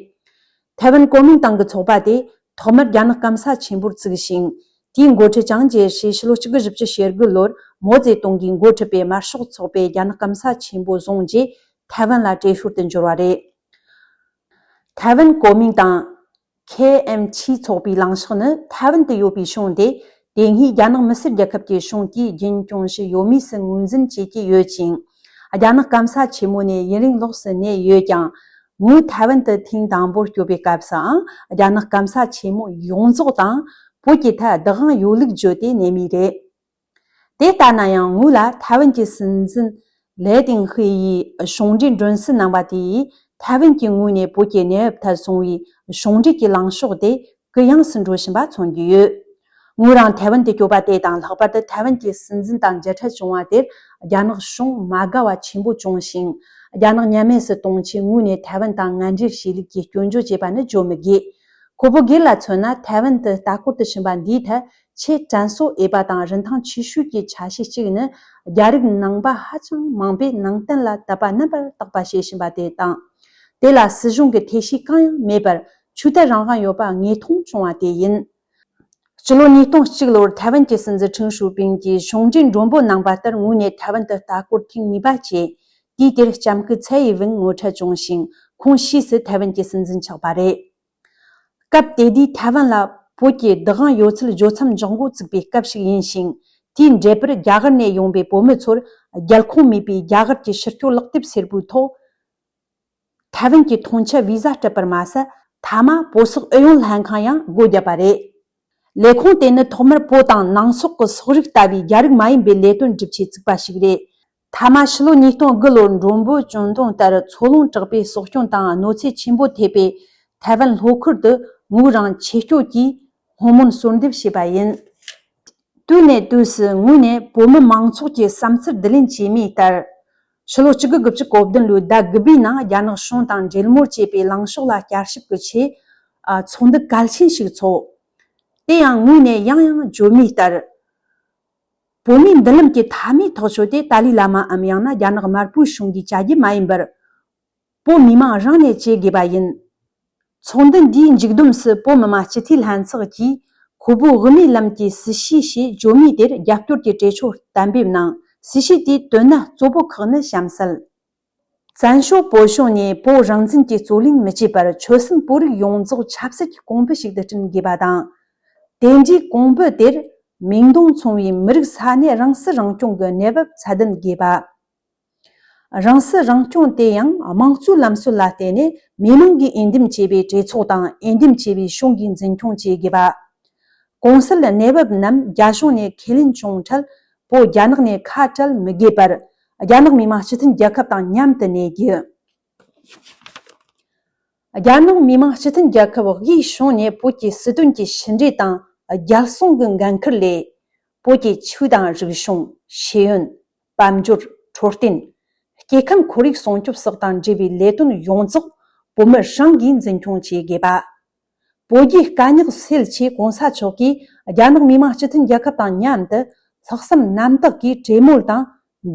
ཐའེ་ཝན་གོ་མིན་ཏང་གི་ཚོགས་པ་དེ་ཐོག་མར་རྒྱ་ནག་སྐམ་ས་ཆེན་པོར་བཙུགས་ཤིང་། དེའི་འགོ་ཁྲིད་ཅང་ཅེ་ཧྲི་ཕྱི་ལོ་གཅིག་དགུ་བཞི་བཅུ་ཞེ་དགུ་ལོར་མའོ་ཙེ་ཏུང་གིས་འགོ་ཁྲིད་པའི་དམར་ཤོག་ཚོགས་པས་རྒྱ་ནག་སྐམ་ས་ཆེན་པོ་བཟུང་རྗེས་ཐའེ་ཝན་ལ་བྲོས་ཤོར་དུ་འབྱོར་བ་རེད། ཐའེ་ཝན་གོ་མིན་ཏང་། ཁེ་ཨེམ་ཆི་ཚོགས་པའི་ལངས་ཕྱོགས་ནི་ཐའེ་ཝན་དུ་ཡོད་པའི་གཞུང་དེ། དེ་སྔའི་རྒྱ་ནག་མི་སེར་རྒྱལ་ཁབ་ཀྱི་གཞུང་དེའི་རྒྱུན་སྐྱོང་བཞིན་ཡོད་མུས་སུ་ངོས་འཛིན་བྱེད་ཀྱི་ཡོད་ཅིང་། རྒྱ་ནག་སྐམ་ས་ཆེན་མོ་ནས་ཡུན་རིང་ལོགས་སུ་གནས་ཡོད་ཀྱང་། ངོས་ཐའེ་ཝན་དུ་ཐེངས་དང་པོར་བསྐྱོད་པའི་སྐབས་སུའང་རྒྱ་ནག་སྐམ་ས་ཆེན་མོ་ཡོངས་རྫོགས་དང་བོད་ཀྱི་ཐད་བདག་དབང་ཡོད་ལུགས་བརྗོད་དེ་གནས་མུས་རེད། དེ་ལྟ་ན་ཡང་ངོས་ལ་ཐའེ་ཝན་གྱི་སྲིད་འཛིན་ལེ་ཏིང་ཧུའེ་ཡིས་གཞུང་འབྲེལ་མགྲོན་བསུ་གནང་བ་དེ་ཡིས་ཐའེ་ཝན་གྱི་ངོས་ནས་བོད་ཀྱི་གནས་བབ་ཐད་བཟུང་བའི་གཞུང་འབྲེལ་གྱི་ལངས་ཕྱོགས་དེ་གུ་ཡངས་སུ་འགྲོ་བཞིན་པ་མཚོན་གྱི་ཡོད། ངོས་རང་ཐའེ་ཝན་དུ་བསྐྱོད་པ་དེ་དང་། ལྷག་པར་དུ་ཐའེ་ཝན་གྱི་སྲིད་འཛིན་དང་མཇལ་འཕྲད་བྱུང་བ་དེར་རྒྱ་ནག་གཞུང་མ་དགའ་བ་ཆེན་པོ་བྱུང་ཞིང་། རྒྱ་ནག་ཉམས་དམས་སུ་གཏོང་ཆེད་ངོས་ནས་ཐའེ་ཝན་དང་ངན་འབྲེལ་བྱས་ལུགས་ཀྱི་སྐྱོན་བརྗོད་བྱས་པ་ནི་བརྗོད་མི་དགོས། ཁོ་བོ་སྒེར་ལ་མཚོན་ན། ཐའེ་ཝན་དུ་ལྟ་སྐོར་དུ་ཕྱིན་པ་འདིའི་ཐད་ཆེས་དྲན་གསོ་འོས་པ་དང་རིན་ཐང་ཆེ་ཤོས་ཀྱི་ཆ་ཤས་གཅིག་ནི། རྒྱ་རིགས་ནང་པ་ཧ་ཅང་མང་པོས་ནང་བསྟན་ལ་དད་པ་རྣམ་པར་དག་པ་བྱེད་བཞིན་པ་དེ་དང་། དེ་ལ་སྲིད་གཞུང་གི་ཐེ་བྱུས་གང་ཡང་མེད་པར་ཆོས་དད་རང་དབང་ཡོད་པ་ངེས་མཐོང་བྱུང་བ་དེ་ཡིན། སྤྱི་ལོ་ཉིས་སྟོང་གཅིག་ལོར་ཐའེ་ཝན་གྱི་སྲིད་འཛིན་ཁྲིན་ཧྲུའུ་ཕིང་གིས་གཞུང་འབྲེལ་མགྲོན་པོ་གནང་པ་ལྟར་ངོས་ནས་ཐའེ་ཝན་དུ་ལྟ་སྐོར་ཐེངས་གཉིས་པ་བྱས། དུས་དེར་ལྕམ་སྐུ་ཚའེ་ཡི་ཝེན་ངོ་འཕྲད་བྱུང་ཞིང་། ཁོང་ཕྱིས་སུ་ཐའེ་ཝན་གྱི་སྲིད་འཛིན་ཆགས་པ་རེད། སྐབས་དེ་དུས་ཐའེ་ཝན་ལ་བོད་ཀྱི་བདག་དབང་ཡོད་ཚུལ་བརྗོད་མཚམས་འཇོག་འགོ་བཙུགས་པའི་སྐབས་ཤིག་ཡིན་ཞིང་། དེའི་འབྲས་བུར་རྒྱ་གར་ནས་ཡོང་པའི་བོད་མི་ཚོར་རྒྱལ་ཁོངས་མེད་པའི་རྒྱ་གར་གྱི་ཕྱིར་སྐྱོད་ལག་དེབ་སེར་པོའི་ཐོག་ཐའེ་ཝན་གྱི་ཐོན་སྐྱེད་བི་ཟ་སྤྲད་པར་མ་ཟད། མཐའ་མ་བོད་སོག་ཨུ་ཡོན་ལྷན་ཁང་ཡང་སྒོ་བརྒྱབ་པ་རེད། ལས་ཁུངས་དེ་ནི་ཐོག་མར་བོད་དང་ནང་སོག་གི་སོག་རིགས་ལྟ་བུའི་རྒྱ་རིགས་མ་ཡིན་པའི་ལས་དོན་སྒྲུབ་ཆེད་བཙུགས་པ་ཞིག་རེད། མཐའ་མ་ཕྱི་ལོ་ཉིས་སྟོང་དགུ་ལོར་མགྲོན་པོ་བཅུད་འདོན་ལྟར་མཚོ་ལྷུང་དྲག་པོའི་སྲོག་སྐྱོན་དང་གནོད་འཚེ་ཆེན་པོ་ཐེབས་པའི་ཐའེ་ཝན་ལྷོ་ཁུལ་དུ་ངོས་རང་ཆེད་སྐྱོད་ཀྱིས་སྔོན་སྨོན་གསོལ་འདེབས་བྱས་པ་ཡིན། དུས་ནས་དུས་སུ་ངོས་ནས་བོད་མི་མང་ཚོགས་ཀྱི་བསམ་ཚུལ་བསྡུ་ལེན་བྱས་མིའི་ལྟར། ཕྱི་ལོ་གཅིག་དགུ་དགུ་བཅུ་གོ་བདུན་ལོའི་ཟླ་དགུ་པའི་ནང་རྒྱ་ནག་གཞུང་དང་འབྲེལ་མོལ་བྱས་པའི་ལངས་ཕྱོགས་ལ་བསྐྱར་ཞིབ་ཀྱི་ཆེད། ཨ། ཚོགས་འདུ་གལ་ཆེན་ཞིག་ཚོགས། དེ་ཡང་ངོས་ནས་ཡང་ཡང་བརྗོད་མིའི་ལྟར། བོད་མིའི་མདུན་ལམ་གྱི་མཐའ་མའི་ཐག་གཅོད་དེ་ཏཱ་ལའི་བླ་མའམ་ཡང་ན་རྒྱ་ནག་དམར་པོའི་གཞུང་གིས་བྱ་རྒྱུ་མ་ཡིན་པར། བོད་མི་མང་རང་ནས་བྱེད་དགོས་པ་ཡིན། ཚོགས་འདུ་འདིའི་མཇུག་བསྡོམས་སུ་བོད་མི་མང་སྤྱི་འཐུས་ལྷན་ཚོགས་ཀྱིས་ཁོ་བོ་དབུ་མའི་ལམ་གྱི་སྲིད་བྱུས་ཞེས་བརྗོད་མུས་དེར་རྒྱབ་སྐྱོར་གྱི་གྲོས་ཆོད་གཏན་འབེབས་གནང་། སྲིད་བྱུས་དེའི་དོན་གནད་གཙོ་བོ་ཁག་ནི་གཤམ་གསལ། བཙན་བྱོལ་བོད་གཞུང་ནས་བོད་རང་བཙན་གྱི་རྩོད་གླེང་མི་བྱེད་པར་ཆོལ་གསུམ་བོད་རིགས་ཡོངས་རྫོགས་ཆབ་སྲིད་ཀྱི་གོང་བུ་ཞིག་ཏུ་བསྐྲུན་དགོས་པ་དང་། དེ་འདྲའི་གོང་བུ་དེར་མིང་དོན་མཚུངས་པའི་མི་རིགས་ས་གནས་རང་སྲིད་རང་སྐྱོང་གི་གནས་བབ་སྲ་བརྟན་དགོས་པ། རང་སྲིད་རང་སྐྱོང་དེ་ཡང་དམངས་གཙོའི་ལམ་སྲོལ་ལ་བརྟེན་ནས་མི་མང་གིས་འོས་འདེམས་བྱས་པའི་གྲོས་ཚོགས་དང་འོས་འདེམས་བྱས་པའི་གཞུང་གིས་འཛིན་སྐྱོང་བྱེད་དགོས་པ། གོང་གསལ་གནས་བབ་རྣམས་རྒྱ་གཞུང་ནས་ཁས་ལེན་བྱུང་འཕྲལ་བོད་རྒྱ་ནག་ནས་ཁ་བྲལ་མི་དགོས་པར། རྒྱ་ནག་མི་དམངས་སྤྱི་མཐུན་རྒྱལ་ཁབ་དང་མཉམ་དུ་གནས་རྒྱུ། རྒྱ་ནག་མི་དམངས་སྤྱི་མཐུན་རྒྱལ་ཁབ་དབུས་གཞུང་ནས་བོད་ཀྱི་སྲིད་དོན་གྱི་ཕྱི་འབྲེལ་དང་རྒྱལ་སྲུང་གི་འགན་འཁུར་ལས། བོད་ཀྱི་ཆོས་དང་རིག་གཞུང་། ཤེས་ཡོན། དཔལ་འབྱོར། འཕྲོད་བསྟེན། སྐྱེ་ཁམས་ཁོར་ཡུག་སྲུང་སྐྱོབ་སོགས་དང་འབྲེལ་བའི་ལས་དོན་ཡོངས་རྫོགས་བོད་མི་རང་གིས་འཛིན་སྐྱོང་བྱེད་དགོས་པ། བོད་རྒྱའི་དཀའ་རྙོག་སེལ་ཆེད་གོང་ས་མཆོག་གིས་རྒྱ་ནག་མི་དམངས་སྤྱི་མཐུན་རྒྱལ་ཁབ་དང་མཉམ་དུ་ལྷག་བསམ་རྣམ་དག་གིས་གྲོས་མོལ་དང་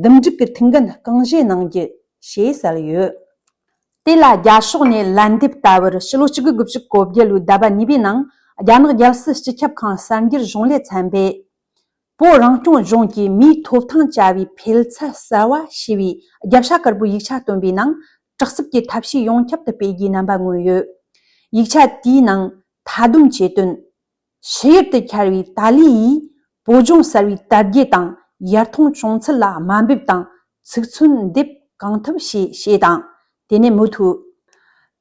འདུམ་འགྲིག་གི་ཐུགས་འགན་རྐང་བཞེས་གནང་རྒྱུ་ཞེས་གསལ་ཡོད། དེ་ལ་རྒྱ་ཕྱོགས་ནས་ལན་འདེབས་ལྟ་བུར་ཕྱི་ལོ་གཅིག་དགུ་དགུ་བཅུ་གོ་བརྒྱད་ལོའི་ཟླ་བ་གཉིས་པའི་ནང་རྒྱ་ནག་རྒྱལ་སྲིད་སྤྱི་ཁྱབ་ཁང་གསར་འགྱུར་གཞུང་ལས་ཚན་པས། བོད་རང་སྐྱོང་ལྗོངས་ཀྱི་མིའི་ཐོབ་ཐང་བྱ་བའི་འཕེལ་ཚད་གསར་བ་ཞེས་པའི་རྒྱབ་ཤ་དཀར་པོའི་ཡིག་ཆ་བཏོན་པའི་ནང་དྲག་རྩུབ་ཀྱི་ཐབས་ཤེས་ཡོངས་ཁྱབ་ཏུ་སྤེལ་རྒྱུའི་རྣམ་པ་མངོན་ཡོད། ཡིག་ཆ་དེའི་ནང་མཐའ་སྡོམ་བྱས་དོན། ཕྱི་ཡུལ་དུ་འཁྱར་བའི་ཏཱ་ལའི་ཡིས་བོད་ལྗོངས་གསར་བའི་དར་རྒྱས་དང་ཡར་ཐོན་བྱུང་ཚུལ་ལ་དམའ་འབེབས་དང་ཚིག་མཚོན་འདེབས་གང་ཐུབ་བྱས་ཞེས་དང་། དེ་ནས་མུ་མཐུད།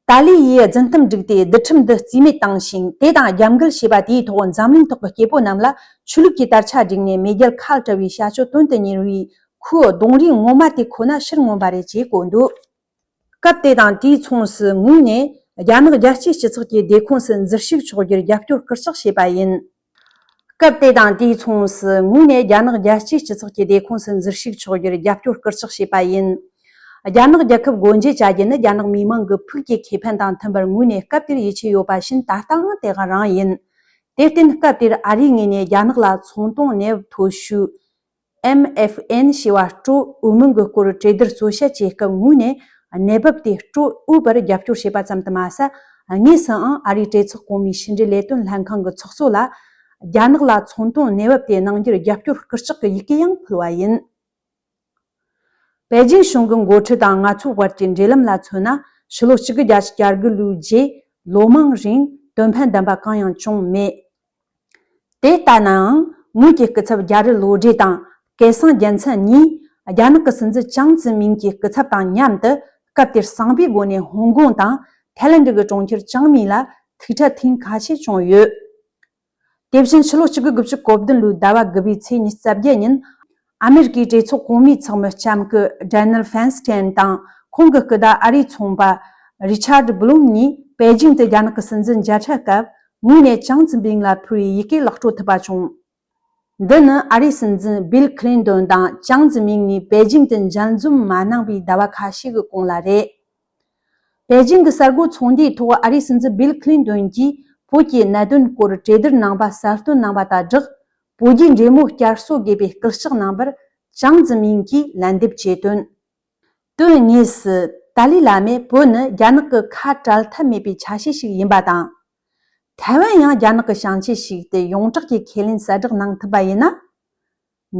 ཏཱ་ལའི་ཡིས་རྫུན་གཏམ་བསྒྲིགས་ཏེ་རྡུལ་ཁྲིམས་འདི་རྩིས་མེད་བཏང་ཞིང་། དེ་དང་རྒྱབ་འགལ་བྱས་པ་དེའི་ཐོག་འཛམ་གླིང་ཐོག་གི་སྐྱེ་བོ་རྣམས་ལ་ཆོས་ལུགས་ཀྱི་དར་ཆ་བསྒྲིགས་ནས་མེས་རྒྱལ་ཁ་བྲལ་བའི་བྱ་སྤྱོད་དོན་དུ་གཉེར་བའི་ཁོའི་གདོང་རིས་ངོ་མ་དེ་ཁོ་ན་ཕྱིར་མངོན་པ་རེད་ཅེས་བཀོད་འདུག་སྐབས་དེ་དང་དེའི་མཚུངས་སུ་ངོས་ནས་རྒྱ་ནག་རྒྱལ་སྤྱིའི་སྤྱི་ཚོགས་ཀྱི་སྡེ་ཁོངས་སུ་འཛུལ་ཞུགས་ཆོག་རྒྱུར་རྒྱབ་སྐྱོར་སྐུལ་ལྕག་བྱས་པ་ཡིན། སྐབས་དེ་དང་དེའི་མཚུངས་སུ་ངོས་ནས་རྒྱ་ནག་རྒྱལ་སྤྱིའི་སྤྱི་ཚོགས་ཀྱི་སྡེ་ཁོངས་སུ་འཛུལ་ཞུགས་ཆོག་རྒྱུར་རྒྱབ་སྐྱོར་སྐུལ་ལྕག་བྱས་པ་ཡིན། རྒྱ་ནག་རྒྱལ་ཁབ་སྒོ་འབྱེད་བྱ་རྒྱུ་ནི་རྒྱ་ནག་མི་མང་གི་ཕུགས་ཀྱི་ཁེ་ཕན་དང་མཐུན་པར་ངོས་ནས་སྐབས་དེར་ཡིད་ཆེས་ཡོད་པ་བཞིན་ད་ལྟའང་དེ་ག་རང་ཡིན། དེར་བརྟེན་སྐབས་དེར་ཨ་རིའི་ངོས་ནས་རྒྱ་ནག་ལ་ཚོང་དོན་གནས་བབ་མཐོ་ཤོས། ཨེམ་ཨེཕ་ཨེན་ཞེས་པ་སྤྲོད་འོས་མིན་གྱི་སྐོར་གྲོས་བསྡུར་རྩོད་བཤད་བྱེད་སྐབས་ངོས་ནས་གནས་བབ་དེ་སྤྲོད་འོས་པར་རྒྱབ་སྐྱོར་བྱས་པ་ཙམ་དུ་མ་ཟད། དངོས་སུའང་ཨ་རིའི་གྲོས་ཚོགས་གོང་མའི་ཕྱི་འབྲེལ་ལས་དོན་ལྷན་ཁང་གི་ཚོགས་གཙོ་ལ་རྒྱ་ནག་ལ་ཚོང་དོན་གནས་བབ་དེ་གནང་རྒྱུར་རྒྱབ་སྐྱོར་སྐུལ་ལྕག་གི་ཡི་གེ་ཡང་ཕུལ་བ་ཡིན། པེ་ཅིང་གཞུང་གི་འགོ་ཁྲིད་དང་ང་ཚོའི་བར་གྱི་འབྲེལ་ལམ་ལ་མཚོན་ན། ཕྱི་ལོ་གཅིག་དགུ་བརྒྱད་ཅུ་གྱ་དགུ་ལོའི་རྗེས་ལོ་མང་རིང་དོན་ཕན་ལྡན་པ་གང་ཡང་བྱུང་མེད། དེ་ལྟ་ནའང་ངོས་ཀྱི་སྐུ་ཚབ་རྒྱ་རི་བློ་གྲོས་དང་སྐལ་བཟང་རྒྱལ་མཚན་གཉིས་རྒྱ་ནག་གི་སྲིད་འཛིན་ཅང་ཙི་མིང་གི་སྐུ་ཚབ་དང་མཉམ་དུ་སྐབས་དེར་གསང་བའི་སྒོ་ནས་ཧོང་ཀོང་དང་ཐའི་ལེན་ཌི་གི་གྲོང་ཁྱེར་ཅང་མེ་ལ་ཐུག་འཕྲད་ཐེངས་ཁ་ཤས་བྱུང་ཡོད། དེ་བཞིན་ཕྱི་ལོ་གཅིག་དགུ་དགུ་བཅུ་གོ་བདུན་ལོའི་ཟླ་བ་དགུ་པའི་ཚེས་ཉི་ཤུ་རྩ་བརྒྱད་ཉིན། ཨ་མེ་རི་ཀའི་གྲོས་ཚོགས་གོང་མའི་ཚོགས་མི་ལྕམ་སྐུ་ཌེ་ནལ་ཧྥན་སི་ཊན་དང་ཁོང་གི་སྐུ་ཟླ་ཨ་རིའི་ཚོང་པ་རི་ཆར་ཌི་བྷུ་ལུམ་གཉིས་པེ་ཅིང་དུ་རྒྱ་ནག་གི་སྲིད་འཛིན་མཇལ་འཕྲད་སྐབས་ངོས་ནས་ཅང་ཙི་པིང་ལ་ཕུལ་བའི་ཡི་གེ་ལག་འཕྲོད་ཐུབ་པ་བྱུང་། འདི་ནི་ཨ་རིའི་སྲིད་འཛིན་བིལ་ཁི་ལིན་ཏོན་དང་ཅང་ཙི་མིང་གཉིས་པེ་ཅིང་དུ་མཇལ་འཛོམས་མ་གནང་བའི་ཟླ་བ་ཁ་ཤས་ཀྱི་གོང་ལ་རེད། པེ་ཅིང་གི་གསར་འགོད་ཚོགས་འདུའི་ཐོག་ཨ་རིའི་སྲིད་འཛིན་བིལ་ཁི་ལིན་ཏོན་གྱིས་བོད་ཀྱི་གནད་དོན་སྐོར་གྲོས་བསྡུར་གནང་བ་གསལ་སྟོན་གནང་བ་དང་སྦྲགས། བོད་རྒྱའི་འབྲེལ་མོལ་བསྐྱར་གསོ་དགོས་པའི་སྐུལ་ལྕག་གནང་བར་ཅང་ཙི་མིང་གིས་ལན་འདེབས་བྱས་དོན། དོན་དངོས་སུ་ཏཱ་ལའི་བླ་མས་བོད་ནི་རྒྱ་ནག་གི་ཁ་བྲལ་ཐབས་མེད་པའི་ཆ་ཤས་ཤིག་ཡིན་པ་དང་། ཐའེ་ཝན་ཡང་རྒྱ་ནག་གི་བྱང་ཆས་ཤིག་སྟེ་ཡོངས་གྲགས་ཀྱི་ཁས་ལེན་གསལ་བསྒྲགས་གནང་ཐུབ་པ་ཡིན་ན།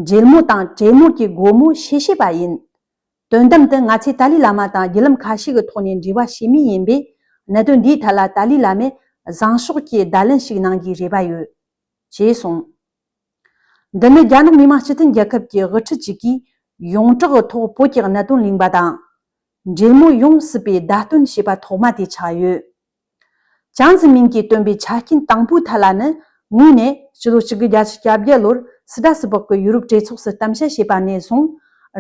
འབྲེལ་མོལ་དང་གྲོས་མོལ་གྱི་སྒོ་མོ་ཕྱེ་ཤེས་པ་ཡིན། དོན་དམ་དུ་ང་ཚོས་ཏཱ་ལའི་བླ་མ་དང་བརྒྱུད་ལམ་ཁ་ཤས་ཀྱི་ཐོག་ནས་འབྲེལ་བ་བྱེད་མུས་ཡིན་པས། གནད་དོན་འདིའི་ཐད་ལ་ཏཱ་ལའི་བླ་མས་བཟང་ཕྱོགས་ཀྱི་བརྡ་ལན་ཞིག་གནང་རྒྱུའི་རེ་བ་ཡོད། ཅེས་གསུངས། འདི་ནི་རྒྱ་ནག་མི་དམངས་སྤྱི་མཐུན་རྒྱལ་ཁབ་ཀྱི་དབུ་ཁྲིད་ཅིག་གིས་ཡོངས་གྲགས་ཀྱི་ཐོག་བོད་ཀྱི་གནད་དོན་གླེང་བ་དང་། འབྲེལ་མོལ་ཡོང་སྲིད་པའི་བརྡ་སྟོན་བྱས་པ་ཐོག་མ་དེ་ཆགས་ཡོད། ཅང་ཙི་མིན་གྱིས་བཏོན་པའི་ཆ་རྐྱེན་དང་པོའི་ཐད་ལ་ནི། ངོས་ནས་ཕྱི་ལོ་གཅིག་དགུ་བརྒྱད་ཅུ་གྱ་བརྒྱད་ལོར་སི་ཏྲ་སི་སྦུག་གི་ཡུ་རོབ་གྲོས་ཚོགས་སུ་གཏམ་བཤད་བྱས་པ་ནས་བཟུང་།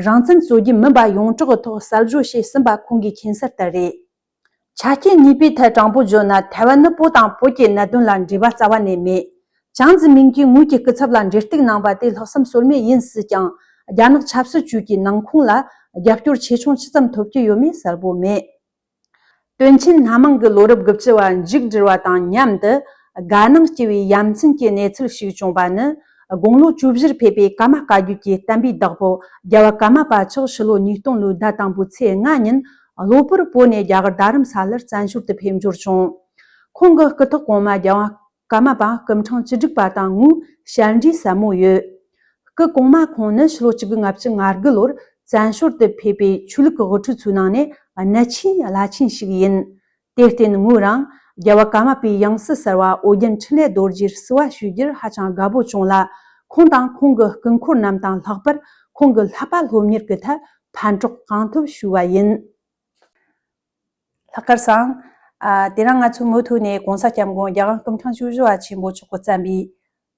རང་བཙན་རྩོད་རྒྱུ་མིན་པ་ཡོངས་གྲགས་ཀྱི་ཐོག་གསལ་བརྗོད་བྱས་ཟིན་པ་ཁོང་གིས་མཁྱེན་གསལ་ལྟར་རེད། ཆ་རྐྱེན་གཉིས་པའི་ཐད་དྲང་པོ་བརྗོད་ན། ཐའེ་ཝན་ནི་བོད་དང་བོད་ཀྱི་གནད་དོན་ལ་འབྲེལ་བ་རྩ་བ་ནས་མེད། ཅང་ཙི་མིན་གྱིས་ངོས་ཀྱི་སྐུ་ཚབ་ལ་འབྲེལ་གཏུག་གནང་བ་དེ་ལྷག་བསམ་ཟོལ་མེད་ཡིན་སྲིད་ཀྱང་། རྒྱ་ནག་ཆབ་སྲིད་ཅུས་ཀྱི་ནང་ཁོངས་ལ་རྒྱབ་སྐྱོར་ཆེ་ཆུང་ཇི་ཙམ་ཐོབ་ཀྱི་ཡོད་མེད་གསལ་པོ་མེད། དོན་ཆེན་སྣ་མང་གི་ལོ་རབས་དགུ་བཅུ་བ་མཇུག་བསྒྲིལ་བ་དང་མཉམ་དུ་དགའ་སྣང་སྐྱེ་བའི་ཡ་མཚན་གྱི་གནས་ཚུལ་ཞིག་བྱུང་བ་ནི། དགུང་ལོ་བཅུ་བཞིར་ཕེབས་པའི་ཀརྨ་བཀའ་བརྒྱུད་ཀྱི་བསྟན་པའི་བདག་པོ་རྒྱལ་བ་ཀརྨ་པ་མཆོག་ཕྱི་ལོ་ཉིས་སྟོང་ལོའི་ཟླ་དང་པོའི་ཚེས་ལྔ་ཉིན་གློ་བུར་བོད་ནས་རྒྱ་གར་རྡ་རམ་ས་ལར་བཙན་བྱོལ་དུ་ཕེབས་འབྱོར་བྱུང་། ཁོང་གི་སྐུ་ཐོག་གོང་མ་རྒྱལ་བ་ཀརྨ་པ་སྐུ་ཕྲེང་བཅུ་དྲུག་པ་དང་ངོས་ཞལ་འདྲིས་ཟབ་མོ་ཡོད། སྐུ་གོང་མ་ཁོང་ནི་ཕྱི་ལོ་ཆིག་སྟོང་དགུ་བརྒྱ་ལྔ་བཅུ་ང་དགུ་ལོར་བཙན་བྱོལ་དུ་ཕེབས་པའི་ཆོས་ལུགས་ཀྱི་དབུ་ཁྲིད་ཚོའི་ནང་ནས་གནད་ཆེན་རླབས་ཆེན་ཞིག་ཡིན། དེར་བརྟེན་ངོས་རང་རྒྱལ་བ་ཀརྨ་པའི་ཡང་སྲིད་གསར་བ་ཨོ་རྒྱན་འཕྲིན་ལས་རྡོ་རྗེར་བསུ་བ་ཞུ་རྒྱུར་ཧ་ཅང་དགའ་པོ་བྱུང་ལ། ཁོང་དང་ཁོང་གི་སྐུ་འཁོར་རྣམས་དང་ལྷག་པར་ཁོང་གི་བསླབ་པ་སློབ་གཉེར་གྱི་ཐད་ཕན་གྲོགས་གང་ཐུབ་ཞུས་པ་ཡིན། ལྷག་དཀར་སང་། ཨ། དེ་རིང་ང་ཚོས་མུ་མཐུད་ནས་གོང་ས་སྐྱབས་མགོན་རྒྱལ་དབང་སྐུ་ཕྲེང་བཅུ་བཞི་པ་ཆེན་པོ་མཆོག་གིས་བརྩམས་པའི་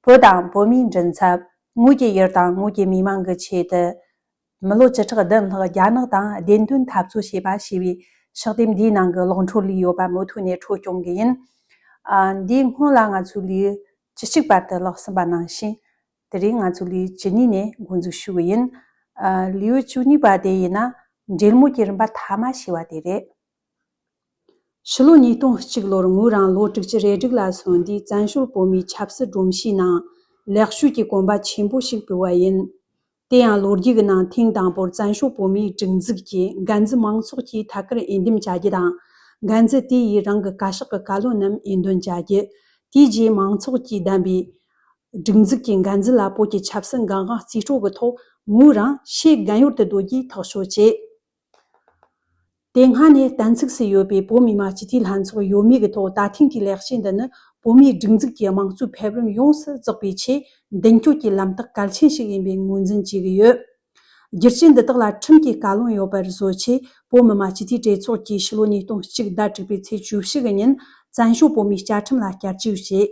བོད་དང་བོད་མིའི་མགྲིན་ཚབ། ངོས་ཀྱི་ཡུལ་དང་ངོས་ཀྱི་མི་དམངས་ཀྱི་ཆེད་དུ། མི་ལོ་བཅུ་ཕྲག་བདུན་ལྷག་རྒྱ་ནག་དང་བདེན་དོན་འཐབ་རྩོད་བྱས་པ་ཞེས་པའི་ཕྱག་དེབ་འདིའི་ནང་གི་ཀློག་འཕྲིན་ལས་ཡོད་པ་མུ་མཐུད་ནས་འཕྲོ་སྐྱོང་གི་ཡིན། ཨ། འདིའི་སྔོན་ལ་ང་ཚོས་ལེའུ་བཅུ་གཅིག་པ་དེ་ཀློག་ཟིན་པ་ནང་བཞིན། དེ་རིང་ང་ཚོས་ལེའུ་བཅུ་གཉིས་ནས་འགོ་འཛུགས་ཞུ་གི་ཡིན། ཨ། ལེའུ་བཅུ་གཉིས་པ་དེ་ཡིན་ན་འབྲེལ་མོལ་གྱི་རིམ་པ་ཐ་མ་ཞེས་པ་དེ་རེད། ཕྱི་ལོ་ཉིས་སྟོང་གཅིག་ལོར་ངོས་རང་ལོ་དྲུག་ཅུ་རེ་དྲུག་ལ་སོན་དུས་བཙན་བྱོལ་བོད་མིའི་ཆབ་སྲིད་སྒྲོམ་གཞིའི་ནང་ལེགས་བཅོས་ཀྱི་གོམ་པ་ཆེན་པོ་ཞིག་སྤོས་པ་ཡིན། དེ་ཡང་ལོ་རྒྱུས་ཀྱི་ནང་ཐེངས་དང་པོར་བཙན་བྱོལ་བོད་མིའི་སྒྲིག་འཛུགས་ཀྱི་འགན་འཛིན་མང་ཚོགས་ཀྱིས་ཐད་ཀར་འོས་འདེམས་བྱ་རྒྱུ་དང་། འགན་འཛིན་དེ་ཡིས་རང་གི་བཀའ་ཤག་གི་བཀའ་བློན་རྣམས་འོས་འདོན་བྱ་རྒྱུ། དེའི་རྗེས་མང་ཚོགས་ཀྱིས་བདམས་པའི་སྒྲིག་འཛུགས་ཀྱི་འགན་འཛིན་ལ་བོད་ཀྱི་ཆབ་སྲིད་འགན་དབང་རྩིས་སྤྲོད་ཀྱི་ཐོག་ངོས་རང་ཕྱེད་རྒན་ཡོལ་དུ་སྡོད་རྒྱུའི་ཐག་གཅོད་བྱས། དེ་སྔ་ནས་གཏན་ཚུགས་སུ་ཡོད་པའི་བོད་མི་མང་སྤྱི་འཐུས་ལྷན་ཚོགས་ཡོད་མེད་ཀྱི་ཐོག་ད་ཐེངས་ཀྱི་ལས་བྱེད་འདི་ནི་བོད་མིའི་སྒྲིག་འཛུགས་ཀྱི་དམངས་གཙོའི་ཕེབས་རིམ་ཡོངས་སུ་རྫོགས་པའི་ཆེས་མདུན་སྐྱོད་ཀྱི་ལམ་རྟགས་གལ་ཆེན་ཞིག་ཡིན་པའི་ངོས་འཛིན་བྱེད་ཀྱི་ཡོད། བསྒྱུར་བཅོས་འདི་དག་ལ་ཁྲིམས་ཀྱི་བཀའ་བློན་ཡོད་པར་བཟོ་ཆེད་བོད་མི་མང་སྤྱི་འཐུས་གྲོས་ཚོགས་ཀྱིས་ཕྱི་ལོ་ཉིས་སྟོང་གཅིག་ཟླ་དྲུག་པའི་ཚེས་བཅུ་བཞི་གི་ཉིན་བཙན་བྱོལ་བོད་མིའི་བཅའ་ཁྲིམས་ལ་བསྐྱར་བཅོས་བྱས།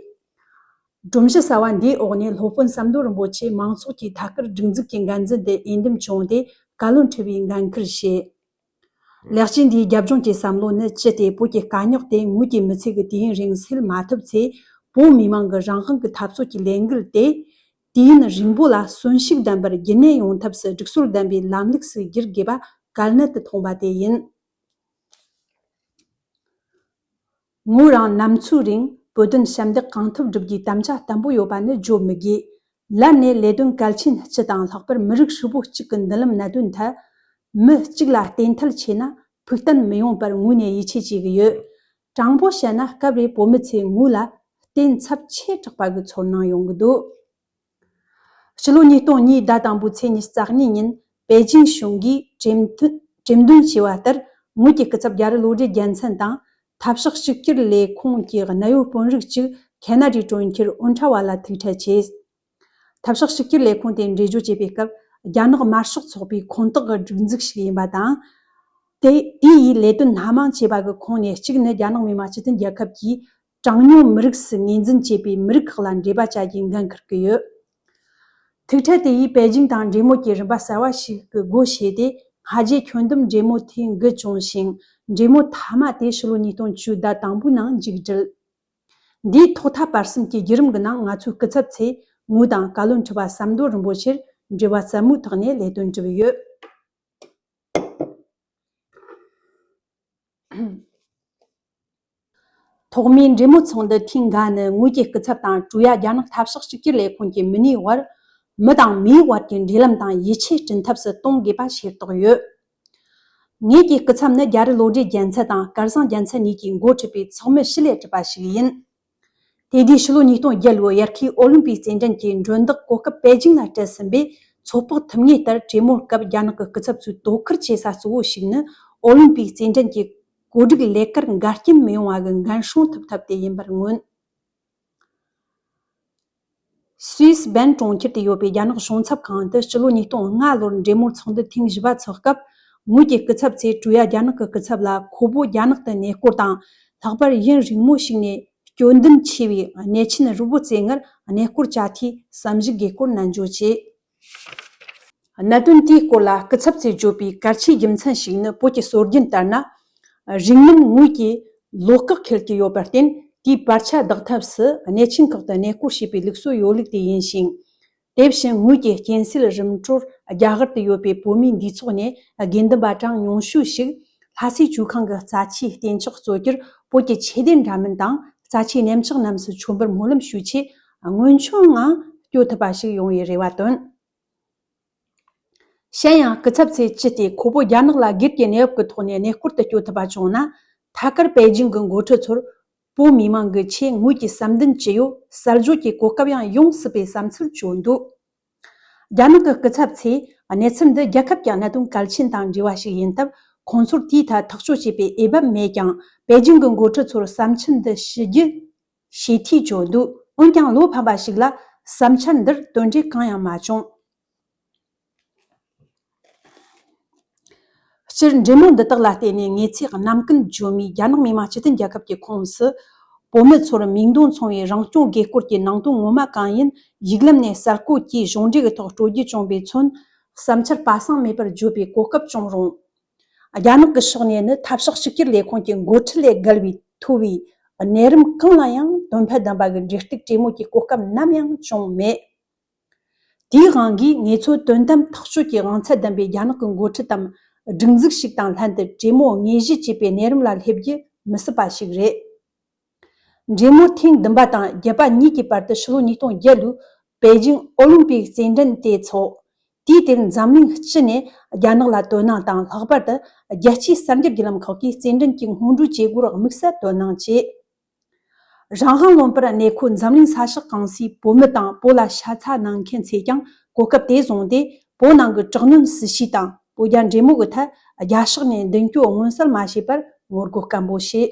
སྒྲོམ་གཞི་གསར་བ་འདིའི་འོག་ནས་སློབ་དཔོན་ཟམ་གདོང་རིན་པོ་ཆེ་མང་ཚོགས་ཀྱིས་ཐད་ཀར་སྒྲིག་འཛུགས་ཀྱི་འགན་འཛིན་དུ་འོས་འདེམས་བྱུང་སྟེ་བཀའ་བློན་ཁྲི་པའི་འགན་འཁུར་བྱས། ལེགས་བཅོས་འདིའི་རྒྱབ་ལྗོངས་ཀྱི་བསམ་བློ་ནི་ཅི་སྟེ་བོད་ཀྱི་དཀའ་རྙོག་དེ་ངོས་ཀྱི་མི་ཚེ་གི་དུས་ཡུན་རིང་སེལ་མ་ཐུབ་ཚེ། བོད་མི་མང་གི་རང་དབང་གི་འཐབ་རྩོད་ཀྱི་ལས་འགུལ་དེ་དུས་ཡུན་རིང་པོ་ལ་གསོན་ཤུགས་ལྡན་པར་རྒྱུན་གནས་ཡོང་ཐབས་སུ་སྒྲིག་སྲོལ་ལྡན་པའི་ལམ་ལུགས་སུ་བསྒྱུར་དགོས་པ་གལ་གནད་དུ་མཐོང་བ་དེ་ཡིན། ངོས་རང་ནམ་འཚོའི་རིང་བོད་དོན་ཞབས་འདེགས་གང་ཐུབ་བསྒྲུབ་རྒྱུའི་དམ་བཅའ་བརྟན་པོ་ཡོད་པ་ནི་བརྗོད་མི་དགོས། ལར་ནས་ལས་དོན་གལ་ཆེན་སྤྱི་དང་ལྷག་པར་མི་རིགས་ཧྲིལ་པོ་གཅིག་གི་མདུན་ལམ་གནད་དོན་ཐད། མི་གཅིག་ལ་བརྟེན་མཐུད་ཆེ་ན་ཕུགས་བརྟན་མི་ཡོང་པར་ངོས་ནས་ཡིད་ཆེས་བྱེད་ཀྱི་ཡོད། དྲང་པོ་བཤད་ན་སྐབས་རེ་བོད་མི་ཚོས་ངོས་ལ་བརྟེན་ཚབས་ཆེ་དྲགས་པ་གི་ཚོར་སྣང་ཡོང་གི་འདུག་ཕྱི་ལོ་ཉིས་སྟོང་གཉིས་ཟླ་དང་པོའི་ཚེས་ཉི་ཤུ་རྩ་གཉིས་ཉིན་པེ་ཅིང་གཞུང་གིས་གྲོས་མཐུན་གྲོས་འདོན་བྱས་པ་ལྟར། ངོས་ཀྱི་སྐུ་ཚབ་རྒྱ་རི་བློ་གྲོས་རྒྱལ་མཚན་དང་། འཐབ་ཕྱོགས་གཅིག་གྱུར་ལས་ཁུངས་ཀྱི་གནད་ཡོད་དཔོན་རིགས་གཅིག་ཁེ་ན་ཌའི་གྲོང་ཁྱེར་ཨོན་ཁྲ་ཝ་ལ་ཐུག་འཕྲད་བྱས། འཐབ་ཕྱོགས་གཅིག་གྱུར་ལས་ཁུངས་དེ་འགྲེལ་བརྗོད་བྱེད་པའི་སྐབས། རྒྱ་ནག་དམར་ཤོག་ཚོགས་པའི་ཁོངས་གཏོགས་ཀྱི་སྒྲིག་འཛུགས་ཤིག་ཡིན་པ་དང་། དེ་དེ་ཡིས་ལས་དོན་སྣ་མང་བྱས་པ་གི་ཁོངས་ནས་གཅིག་ནི་རྒྱ་ནག་མི་དམངས་སྤྱི་མཐུན་རྒྱལ་ཁབ་ཀྱིས། གྲངས་ཉུང་མི་རིགས་སུ་ངོས་འཛིན་བྱེད་པའི་མི་རིགས་ཁག་ལ་འབྲེལ་བ་བྱ་རྒྱུའི་འགན་འཁུར་གྱི་ཡོད། ཐུག་འཕྲད་དེ་ཡིས་པེ་ཅིང་དང་འབྲེལ་མོལ་གྱི་རིམ་པ་གསར་བ་ཞིག་གི་སྒོ་ཕྱེ་སྟེ། སྔ་རྗེས་ཁྱོན་བསྡོམས་འབྲེལ་མོལ་ཐེངས་དགུ་བྱུང་ཞིང་། འབྲེལ་མོལ་མཐའ་མ་དེ་ཕྱི་ལོ་ཉིས་སྟོང་བཅུ་ཟླ་དང་པོའི་ནང་མཇུག་བསྒྲིལ། འདིའི་ཐོག་མཐའ་བར་གསུམ་གྱི་བརྒྱུད་རིམ་གྱི་ནང་ང་ཚོའི་སྐུ་ཚབ་ཚོས་ངོས་དང་བཀའ་བློན་ཁྲི་པ་ཟམ་གདོང་རིན་པོ་ཆེར་འབྲེལ་བ་ཟབ་མོའི་ཐོག་ནས་ལས་དོན་བསྒྲུབས་ཡོད། ཐོག་མའི་འབྲེལ་མོལ་ཚོགས་འདུ་ཐེངས་འགའ་ནི་ངོས་ཀྱི་སྐུ་ཚབ་དང་ཀྲུའུ་ཡ་རྒྱ་ནག་འཐབ་ཕྱོགས་གཅིག་གྱུར་ལས་ཁུངས་ཀྱི་མི་སྣའི་དབར། མི་དང་མིའི་དབར་གྱི་འབྲེལ་ལམ་དང་ཡིད་ཆེས་བསྐྲུན་ཐབས་སུ་གཏོང་དགོས་པ་ཤེས་རྟོགས་ཡོད། ངེད་ཀྱི་སྐུ་ཚབ་ནི་རྒྱ་རི་བློ་གྲོས་རྒྱལ་མཚན་དང་སྐལ་བཟང་རྒྱལ་མཚན་གཉིས་ཀྱིས་འགོ་ཁྲིད་པའི་ཚོགས་མི་བཞི་ལས་གྲུབ་པ་ཞིག་ཡིན། དེ་དུས་ཕྱི་ལོ་ཉིས་སྟོང་བརྒྱད་ལོའི་དབྱར་ཁའི་ཨོ་ལིམ་པིག་རྩེད་འགྲན་གྱི་མགྲོན་བདག་གོ་སྐབས་པེ་ཅིང་ལ་སྤྲད་ཟིན་པས། ཚོད་དཔག་ཐུབ་ངེས་ལྟར་གྲོས་མོལ་སྐབས་རྒྱ་ནག་གི་སྐུ་ཚབ་ཚོས་དོ་ཁུར་བྱེད་ས་གཙོ་བོ་ཞིག་ནི། ཨོ་ལིམ་པིག་རྩེད་འགྲན་གྱི་གོ་སྒྲིག་ལས་ཀར་འགལ་རྐྱེན་མི་ཡོང་བ་གི་འགན་སྲུང་ཐུབ་ཐབས་དེ་ཡིན་པར་མངོན། སུད་སི་བན་གྲོང་ཁྱེར་དུ་ཡོད་པའི་རྒྱ་ནག་གཞུང་ཚབ་ཁང་དུ་ཕྱི་ལོ་ཉིས་སྟོང་ལྔ་ལོར་འབྲེལ་མོལ་ཚོགས་འདུ་ཐེངས་བཞི་པ་འཚོགས་སྐབས། ངོས་ཀྱི་སྐུ་ཚབ་ཚོས་ཀྲུའུ་ཡ་རྒྱ་ནག་གི་སྐུ་ཚབ་ལ་ཁོ་བོ་རྒྱ་ནག་ཏུ་གནས་སྐོར་དང་། ལྷག་པར་ཡུན་རིང་མོ་ཞིག་ནས་སྐྱོན་འདེམས་ཆེ་བའི་གནས་ཆེན་རི་བོ་རྩེ་ལྔར་གནས་སྐོར་བྱ་འཐུས་བསམ་གཞིག་དགོས་སྐོར་ནན་བརྗོད་བྱས། གནད་དོན་དེའི་སྐོར་ལ་སྐུ་ཚབ་ཚོས་བརྗོད་པའི་གལ་ཆེའི་རྒྱུ་མཚན་ཞིག་ནི། བོད་ཀྱི་སྲོལ་རྒྱུན་ལྟར་ན། རིང་མིན་ངོས་ཀྱིས་བློ་བཀག་འཁེལ་གྱི་ཡོད་པར་བརྟེན། དེའི་བར་ཆད་ལྡོག་ཐབས་སུ་གནས་ཆེན་ཁག་ཏུ་གནས་སྐོར་བྱེད་པའི་ལུགས་སྲོལ་ཡོད་ལུགས་དེ་ཡིན་ཞིང་། དེ་བཞིན་ངོས་ཀྱི་རྐྱེན་སེལ་རིམ་གྲོར་རྒྱ་གར་དུ་ཡོད་པའི་བོད་མིའི་འདུས་ཚོགས་ནས་དགེ་འདུན་པ་གྲངས་ཉུང་ཤོས་ཤིག་ལྷ་སའི་ཇོ་ཁང་གི་རྩ་ཆེའི་རྟེན་ཆོག་གཙོ་གྱུར་བོད་ཀྱི་ཆོས་སྡེ་འདྲ་མིན་དང་རྩ་ཆེའི་གནས་མཆོག་རྣམས་སུ་མཆོད་འབུལ་སྨོན་ལམ་ཞུ་ཆེད། སྔོན་བྱོན་ངང་ སྐྱོད་ཐུབ་པ་ཞིག་ཡོང་བའི་རེ་བ་བཏོན། གཞན་ཡང་སྐུ་ཚབ་ཚོས་ཅི་སྟེ་ཁོ་བོ་རྒྱ་ནག་ལ་སྒེར་གྱི་གནས་བབ་ཀྱི་ཐོག་ནས་གནས་སྐོར་དུ་སྐྱོད་ཐུབ་པ་བྱུང་ན། ཐད་ཀར་པེ་ཅིང་གི་འགོ་ཁྲིད་ཚོར་བོད་མི་མང་གི་ཆེད་ངོས་ཀྱི་བསམ་འདུན་ཅི་ཡོད་གསལ་བརྗོད་ཀྱི་གོ་སྐབས་ཡང་ཡོང་སྲིད་པའི་བསམ་ཚུལ་བརྗོད་འདུག་རྒྱ་ནག་གི་སྐུ་ཚབ་ཚོས་གནས་ཚུལ་འདི་རྒྱལ་ཁབ་ཀྱི་གནད་དོན་གལ་ཆེན་དང་འབྲེལ་བ་ཞིག་ཡིན་སྟབས། ཁོང་ཚོར་དེའི་ཐད་ཐག་གཅོད་བྱེད་པའི་འོས་བབ་མེད་ཀྱང་། པེ་ཅིང་གི་འགོ་ཁྲིད་ཚོར་བསམ་འཆར་འདི་ཞུ་རྒྱུ་ཞེ་ཐག་བརྗོད་འདུག་འོན་ཀྱང་བློ་ཕམ་པ་ཞིག་ལ། བསམ་འཆར་འདིར་དོན་འབྲས་གང་ཡང་མ་བྱུང་། སྤྱིར་འབྲེལ་མོལ་འདི་དག་ལ་བརྟེན་ནས་ངེད་ཚོས་རྣམ་ཀུན་བརྗོད་མིའི་རྒྱ་ནག་མི་དམངས་སྤྱི་མཐུན་རྒྱལ་ཁབ་ཀྱི་ཁོངས་སུ། བོད་མི་ཚོར་མིང་དོན་མཚུངས་པའི་རང་སྐྱོང་དགོས་སྐོར་གྱི་ནང་དོན་ངོ་མ་གང་ཡིན་ཡིག་ལམ་ནས་གསལ་བཀོད་ཀྱིས་གཞུང་འབྲེལ་གྱི་ཐོག་སྤྲོད་རྒྱུ་བྱུང་བའི་ཚུན། བསམ་འཆར་སྤ་གསང་མེད་པར་བརྗོད་པའི་གོ་སྐབས་བྱུང་རུང་། རྒྱ་ནག་གི་ཕྱོགས་ནས་ནི་འཐབ་ཕྱོགས་གཅིག་གྱུར་ལས་ཁུངས་ཀྱི་འགོ་ཁྲིད་ལས་བརྒལ་བའི་མཐོ་བའི་གནས་རིམ་གང་ལ་ཡང་དོན་ཕན་ལྡན་པ་གི་འབྲེལ་གཏུག་གྲོས་མོལ་གྱི་གོ་སྐབས་ནམ་ཡང་བྱུང་མེད། དེའི་དབང་གིས་ངེད་ཚོ་དོན་དམ་ཐག་གཅོད་ཀྱི་དབང་ཚད་ལྡན་པའི་རྒྱ་ནག་གི་འགོ་ཁྲིད་དམ་སྒྲིག་འཛུགས་ཤིག་དང་ལྷན་དུ་གྲོས་མོལ་དངོས་གཞི་བྱེད་པའི་གནས་རིམ་ལ་སླེབས་རྒྱུ་མི་སྲིད་པ་ཞིག་རེད། གྲོས་མོལ་ཐེངས་བདུན་པ་དང་བརྒྱད་པ་གཉིས་ཀྱི་བར་དུ་ཕྱི་ལོ་ཉིས་སྟོང་བརྒྱད་ལོའི་པེ་ཅིང་ཨོ་ལིམ་པིག་རྩེད་འགྲན་དེ་འཚོགས། དུས་དེར་འཛམ་གླིང་སྤྱི་ནས་རྒྱ་ནག་ལ་དོ་སྣང་དང་། ལྷག་པར་དུ་རྒྱལ་སྤྱིའི་གསར་འགྱུར་བརྒྱུད་ལམ་ཁག་གིས་རྩེད་འགྲན་གྱི་སྔོན་འགྲོའི་བྱེད་སྒོར་དམིགས་བསལ་དོ་སྣང་བྱས། རང་དབང་ལུང་པར་གནས་འཁོད་འཛམ་གླིང་ས་ཕྱོགས་གང་སའི་བོད་མི་དང་བོད་ལ་ཤ་ཚ་གནང་མཁན་ཚོས་ཀྱང་གོ་སྐབས་དེ་བཟུང་སྟེ། བོད་ནང་གི་དྲག་གནོན་སྲིད་བྱུས་དང་བོད་རྒྱ་འབྲེལ་མོལ་གྱི་ཐད་རྒྱ་ཕྱོགས་ནས་མདུན་སྐྱོད་མངོན་གསལ་མ་བྱས་པར་ངོ་རྒོལ་སྐད་འབོད་བྱས།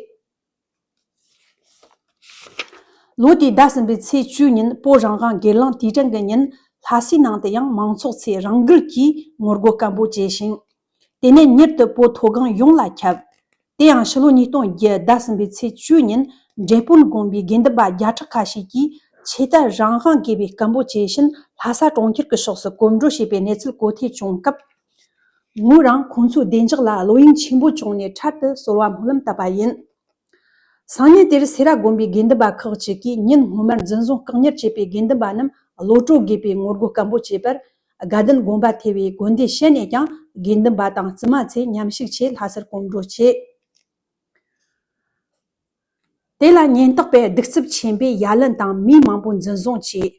ལོ་དེའི་ཟླ་གསུམ་པའི་ཚེས་བཅུའི་ཉིན་བོད་རང་དབང་སྒེར་ལངས་དུས་དྲན་གྱི་ཉིན། ལྷ་སའི་ནང་དུ་ཡང་མང་ཚོགས་ཚོས་རང་འགུལ་གྱིས་ངོ་རྒོལ་སྐད་འབོད་བྱས་ཤིང་། དེ་ནས་མྱུར་དུ་བོད་མཐོ་སྒང་ཡོངས་ལ་ཁྱབ། དེ་ཡང་ཕྱི་ལོ་ཉིས་སྟོང་བརྒྱད་ཟླ་གསུམ་པའི་ཚེས་བཅུའི་ཉིན། འབྲས་སྤུངས་དགོན་པའི་དགེ་འདུན་པ་བརྒྱ་ཕྲག་ཁ་ཤས་ཀྱིས་ཆོས་དད་རང་དབང་དགོས་པའི་སྐད་འབོད་བྱས་ཤིང་། ལྷ་ས་གྲོང་ཁྱེར་གྱི་ཕྱོགས་སུ་གོམ་བགྲོད་བྱས་པའི་གནས་ཚུལ་གོ་ཐོས་བྱུང་སྐབས། ངོས་རང་ཁོང་ཚོའི་བདེ་འཇགས་ལ་བློ་གཡེང་ཆེན་པོ་བྱུང་ནས་འཕྲལ་དུ་སོལ་བ་སྨོན་ལམ་བཏབ་པ་ཡིན། སང་ཉིན་དེར་སེ་ར་དགོན་པའི་དགེ་འདུན་པ་ཁག་ཅིག་གིས་ཉིན་སྔོན་མར་འཛིན་བཟུང་བཀག་ཉར་བྱས་པའི་དགེ་འདུན་པ་རྣམས་གློད་གྲོལ་དགོས་པའི་ངོ་རྒོལ་སྐད་འབོད་བྱས་པར། དགའ་ལྡན་དགོན་པ་ཐེ་བའི་དགོན་སྡེ་ཕྱེད་ནས་ཀྱང་དགེ་འདུན་པ་དང་བཙུན་མ་ཚོས་མཉམ་ཞུགས་ཆེད་ལྷ་སར་གོམ་བགྲོད་བྱས། དེ་ལ་ཉེན་རྟོག་པས་གདུག་རྩུབ་ཆེན་པོས་ཡ་ལན་དང་མི་མང་པོ་འཛིན་བཟུང་བྱས།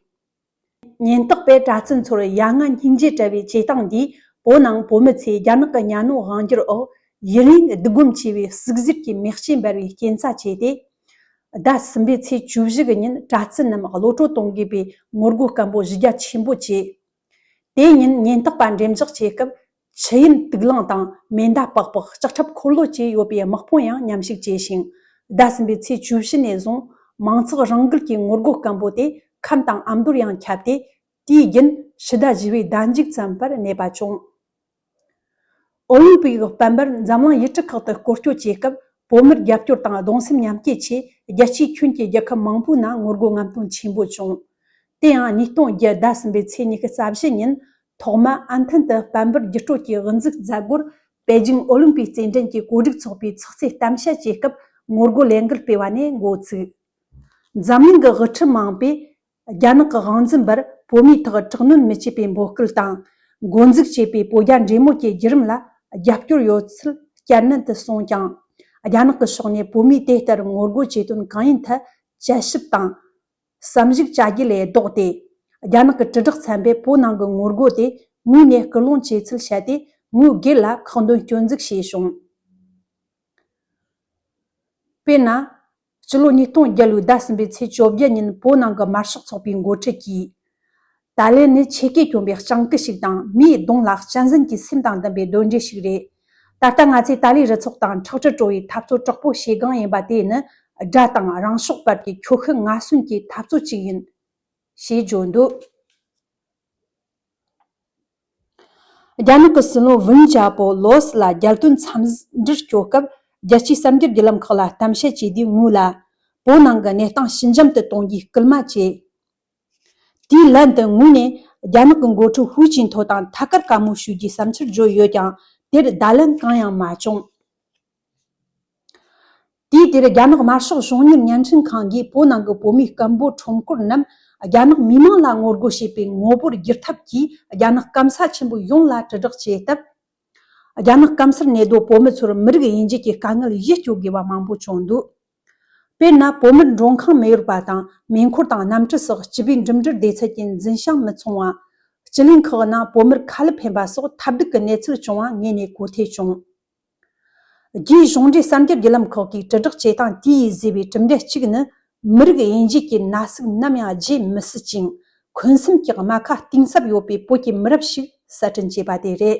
ཉེན་རྟོག་པས་གྲྭ་བཙུན་ཚོར་ཡ་ང་སྙིང་རྗེ་བྲལ་བའི་བྱེད་སྟངས་འདིས། བོད་ནང་བོད་མི་ཚོས་རྒྱ་ནག་གི་གཉའ་གནོན་དབང་སྒྱུར་འོག་ཡུན་རིང་སྡུག་སྒོམ་ཆེ་བའི་ཟུག་གཟེར་གྱི་མེ་ལྕེ་འབར་བའི་རྐྱེན་རྩ་བྱས་ཏེ། ཟླ་གསུམ་པའི་ཚེས་བཅུ་བཞི་གི་ཉིན་གྲྭ་བཙུན་རྣམས་གློད་གྲོལ་གཏོང་དགོས་པའི་ངོ་རྒོལ་སྐད་འབོད་གཞི་རྒྱ་ཆེན་པོ་བྱས། དེ་ཉིན་ཉེན་རྟོག་པ་འགྲེམས་འཇོག་བྱེད་སྐབས། ཆུ་ཡུར་དུག་རླངས་དང་མེ་མདའ་པགས་པ། ལྕགས་ཁྲབ་འཁོར་ལོ་བཅས་ཡོད་པའི་དམག་དཔུང་ཡང་མཉམ་ཞུགས་བྱས་ཤིང་། ཟླ་གསུམ་པའི་ཚེས་བཅུ་བཞི་ནས་བཟུང་། མང་ཚོགས་རང་འགུལ་གྱི་ངོ་རྒོལ་སྐད་འབོད་དེ་ཁམས་དང་ཨ་མདོར་ཡང་ཁྱབ་སྟེ། དུས་རྒྱུན་ཕྱི་ཟླ་བཞི་པའི་ཟླ་མཇུག་ཙམ་པར་གནས་པ་བྱུང་། ཨོ་ལིམ་པིག་གི་དཔལ་འབར་འཛམ་གླིང་ཡུལ་གྲུ་ཁག་ཏུ་སྐོར་སྐྱོད་བྱེད་སྐབས། བོད་མིར་རྒྱབ་སྐྱོར་དང་གདུང་སེམས་མཉམ་སྐྱེད་ཆེད། རྒྱལ་སྤྱིའི་ཁྱོན་གྱི་རྒྱལ་ཁབ་མང་པོའི་ནང་ངོ་རྒོལ་རྔམ་སྟོན་ཆེན་པོ་བྱུང་། དེ་ཡང་ཉིས་སྟོང་བརྒྱད་ཟླ་གསུམ་པའི་ཚེས་ཉི་ཤུ་རྩ་བཞི་ཉིན། ཐོག་མ་ཨན་ཐན་དུ་དཔལ་འབར་རྒྱུགས་སྤྲོད་ཀྱི་དབུ་འཛུགས་མཛད་སྒོར། པེ་ཅིང་ཨོ་ལིམ་པིག་རྩེད་འགྲན་གྱི་གོ་སྒྲིག་ཚོགས་པས་ཚོགས་གཙོས་གཏམ་བཤད་བྱེད་སྐབས། ངོ་རྒོལ་ལས་འགུལ་སྤེལ་བ་ནས་འགོ་ཚུགས། འཛམ་གླིང་གི་དབུ་ཁྲིད་མང་པོས། རྒྱ་ནག་གི་དབང་འཛིན་པར་བོད་མིའི་ཐོག་དྲག་གནོན་མི་བྱེད་པའི་འབོད་སྐུལ་དང་། འགོ་འཛུགས་བྱས་པའི་བོད་རྒྱ་འབྲེལ་མོལ་གྱི་བརྒྱུད་རིམ་ལ་རྒྱབ་སྐྱོར་ཡོད་ཚུལ་བསྐྱར་ནན་དུ་གསུངས་ཀྱང་། རྒྱ་ནག་གི་ཕྱོགས་ནས་བོད་མིས་དེ་ལྟར་ངོ་རྒོལ་བྱེད་དོན་གང་ཡིན་ཐད་དཔྱད་ཞིབ་དང་། བསམ་གཞིག་བྱ་རྒྱུ་ལས་ལྡོག་སྟེ། རྒྱ་ནག་གི་དྲིལ་བསྒྲགས་ཚན་པས་བོད་ནང་གི་ངོ་རྒོལ་དེ་དངོས་གནས་སྐུལ་སློང་བྱས་ཚུལ་བཤད་དེ། ངོས་སྒེར་ལ་ཁག་འདོན་སྐྱོན་འཛུགས་བྱས་བྱུང་། དཔེར་ན། སྤྱི་ལོ་ཉིས་སྟོང་བརྒྱད་ལོའི་ཟླ་གསུམ་པའི་ཚེས་བཅོ་བརྒྱད་ཉིན་བོད་ནང་གི་དམར་ཤོག་ཚོགས་པའི་འགོ་ཁྲིད་ཀྱིས། ཏཱ་ལན་ནི་ཆེ་སྐད་གྱོན་པའི་སྤྱང་ཀི་ཞིག་དང་། མིའི་གདོང་ལ་གཅན་གཟན་གྱི་སེམས་དང་ལྡན་པའི་གདོན་འདྲེ་ཞིག་རེད། ད་ལྟ་ང་ཚོས་ཏཱ་ལའི་རུ་ཚོགས་དང་ཁྲག་དྲི་བྲོ་བའི་འཐབ་རྩོད་དྲག་པོ་བྱེད་སྒང་ཡིན་པ་དེ་ནི། དགྲ་དང་རང་ཕྱོགས་བར་གྱི་ཁྱོ་ཤུག་ངན་སོན་གྱི་འཐབ་རྩོད་ཅིག་ཡིན། ཞེས་བརྗོད་འདུག་རྒྱ་ནག་གི་སྲིད་བློན་ཝུན་ཅཱ་པོ་ལོ་སི་ལ་རྒྱལ་དོན་འཚམས་འདྲིར་སྐྱོད་སྐབས། རྒྱལ་སྤྱིའི་གསར་འགྱུར་བརྒྱུད་ལམ་ཁག་ལ་གཏམ་བཤད་བྱས་དུས། ངོས་ལ་བོད་ནང་གི་གནས་སྟངས་ཞི་འཇམ་དུ་གཏོང་རྒྱུའི་སྐུལ་མ་བྱས། དེའི་ལན་དུ་ངོས་ནས་རྒྱ་ནག་གི་འགོ་ཁྲིད་ཧུའུ་ཅིན་ཐོ་དང་ཐད་ཀར་བཀའ་མོལ་ཞུ་རྒྱུའི་བསམ་འཆར་བརྗོད་ཡོད་ཀྱང་། དེར་བརྡ་ལན་གང་ཡང་མ་བྱུང་། དུས་དེར་རྒྱ་ནག་དམར་ཤོག་གཞུང་གཉེར་བརྙན་འཕྲིན་ཁང་གིས་བོད་ནང་གི་བོད་མིའི་སྐད་འབོད་ཁྲོམ་སྐོར་རྣམས་རྒྱ་ནག་མི་མང་ལ་ངོ་རྒོལ་བྱེད་པའི་ངོ་རྒོལ་བསྒྱུར་ཐབས་ཀྱིས། རྒྱ་ནག་སྐམ་ས་ཆེན་པོ་ཡོངས་ལ་དྲིལ་བསྒྲགས་བྱས་སྟབས། རྒྱ་ནག་སྐམ་སར་གནས་སྡོད་བོད་མི་ཚོར་མི་རིགས་དབྱེ་འབྱེད་ཀྱི་དཀའ་ངལ་གཞི་གཅོད་དགོས་པ་མང་པོ་བྱུང་འདུག་དཔེར་ན། བོད་མིར་མགྲོན་ཁང་མི་ཡོད་པ་དང་། མེ་འཁོར་དང་གནམ་གྲུ་སོགས་སྤྱི་པའི་འགྲིམ་འགྲུལ་སྡེ་ཚན་གྱི་འཛིན་བྱང་མི་ཚང་བ། སྤྱི་གླིང་ཁག་ནང་བོད་མིར་ཁ་ལུད་འཕེན་པ་སོགས་ཐབས་སྡུག་གི་གནས་ཚུལ་བྱུང་བ་ངོས་ནས་གོ་ཐོས་བྱུང་། རྒྱའི་གཞུང་འབྲེལ་གསར་འགྱུར་བརྒྱུད་ལམ་ཁག་གིས་དྲིལ་བསྒྲགས་བྱེད་སྟངས་དེའི་བཟོས་པའི་གྲུབ་འབྲས་གཅིག་ནི། མི་རིགས་དབྱེ་འབྱེད་ཀྱི་ན་ཟུག་ནམ་ཡང་བརྗེད་མི་སྲིད་ཅིང་། འཁོན་སེམས་ཀྱི་རྨ་ཁ་གཏིང་ཟབ་ཡོད་པའི་བོད་ཀྱི་མི་རབས་ཤིག་གསར་སྐྲུན་བྱས་པ་དེ་རེད།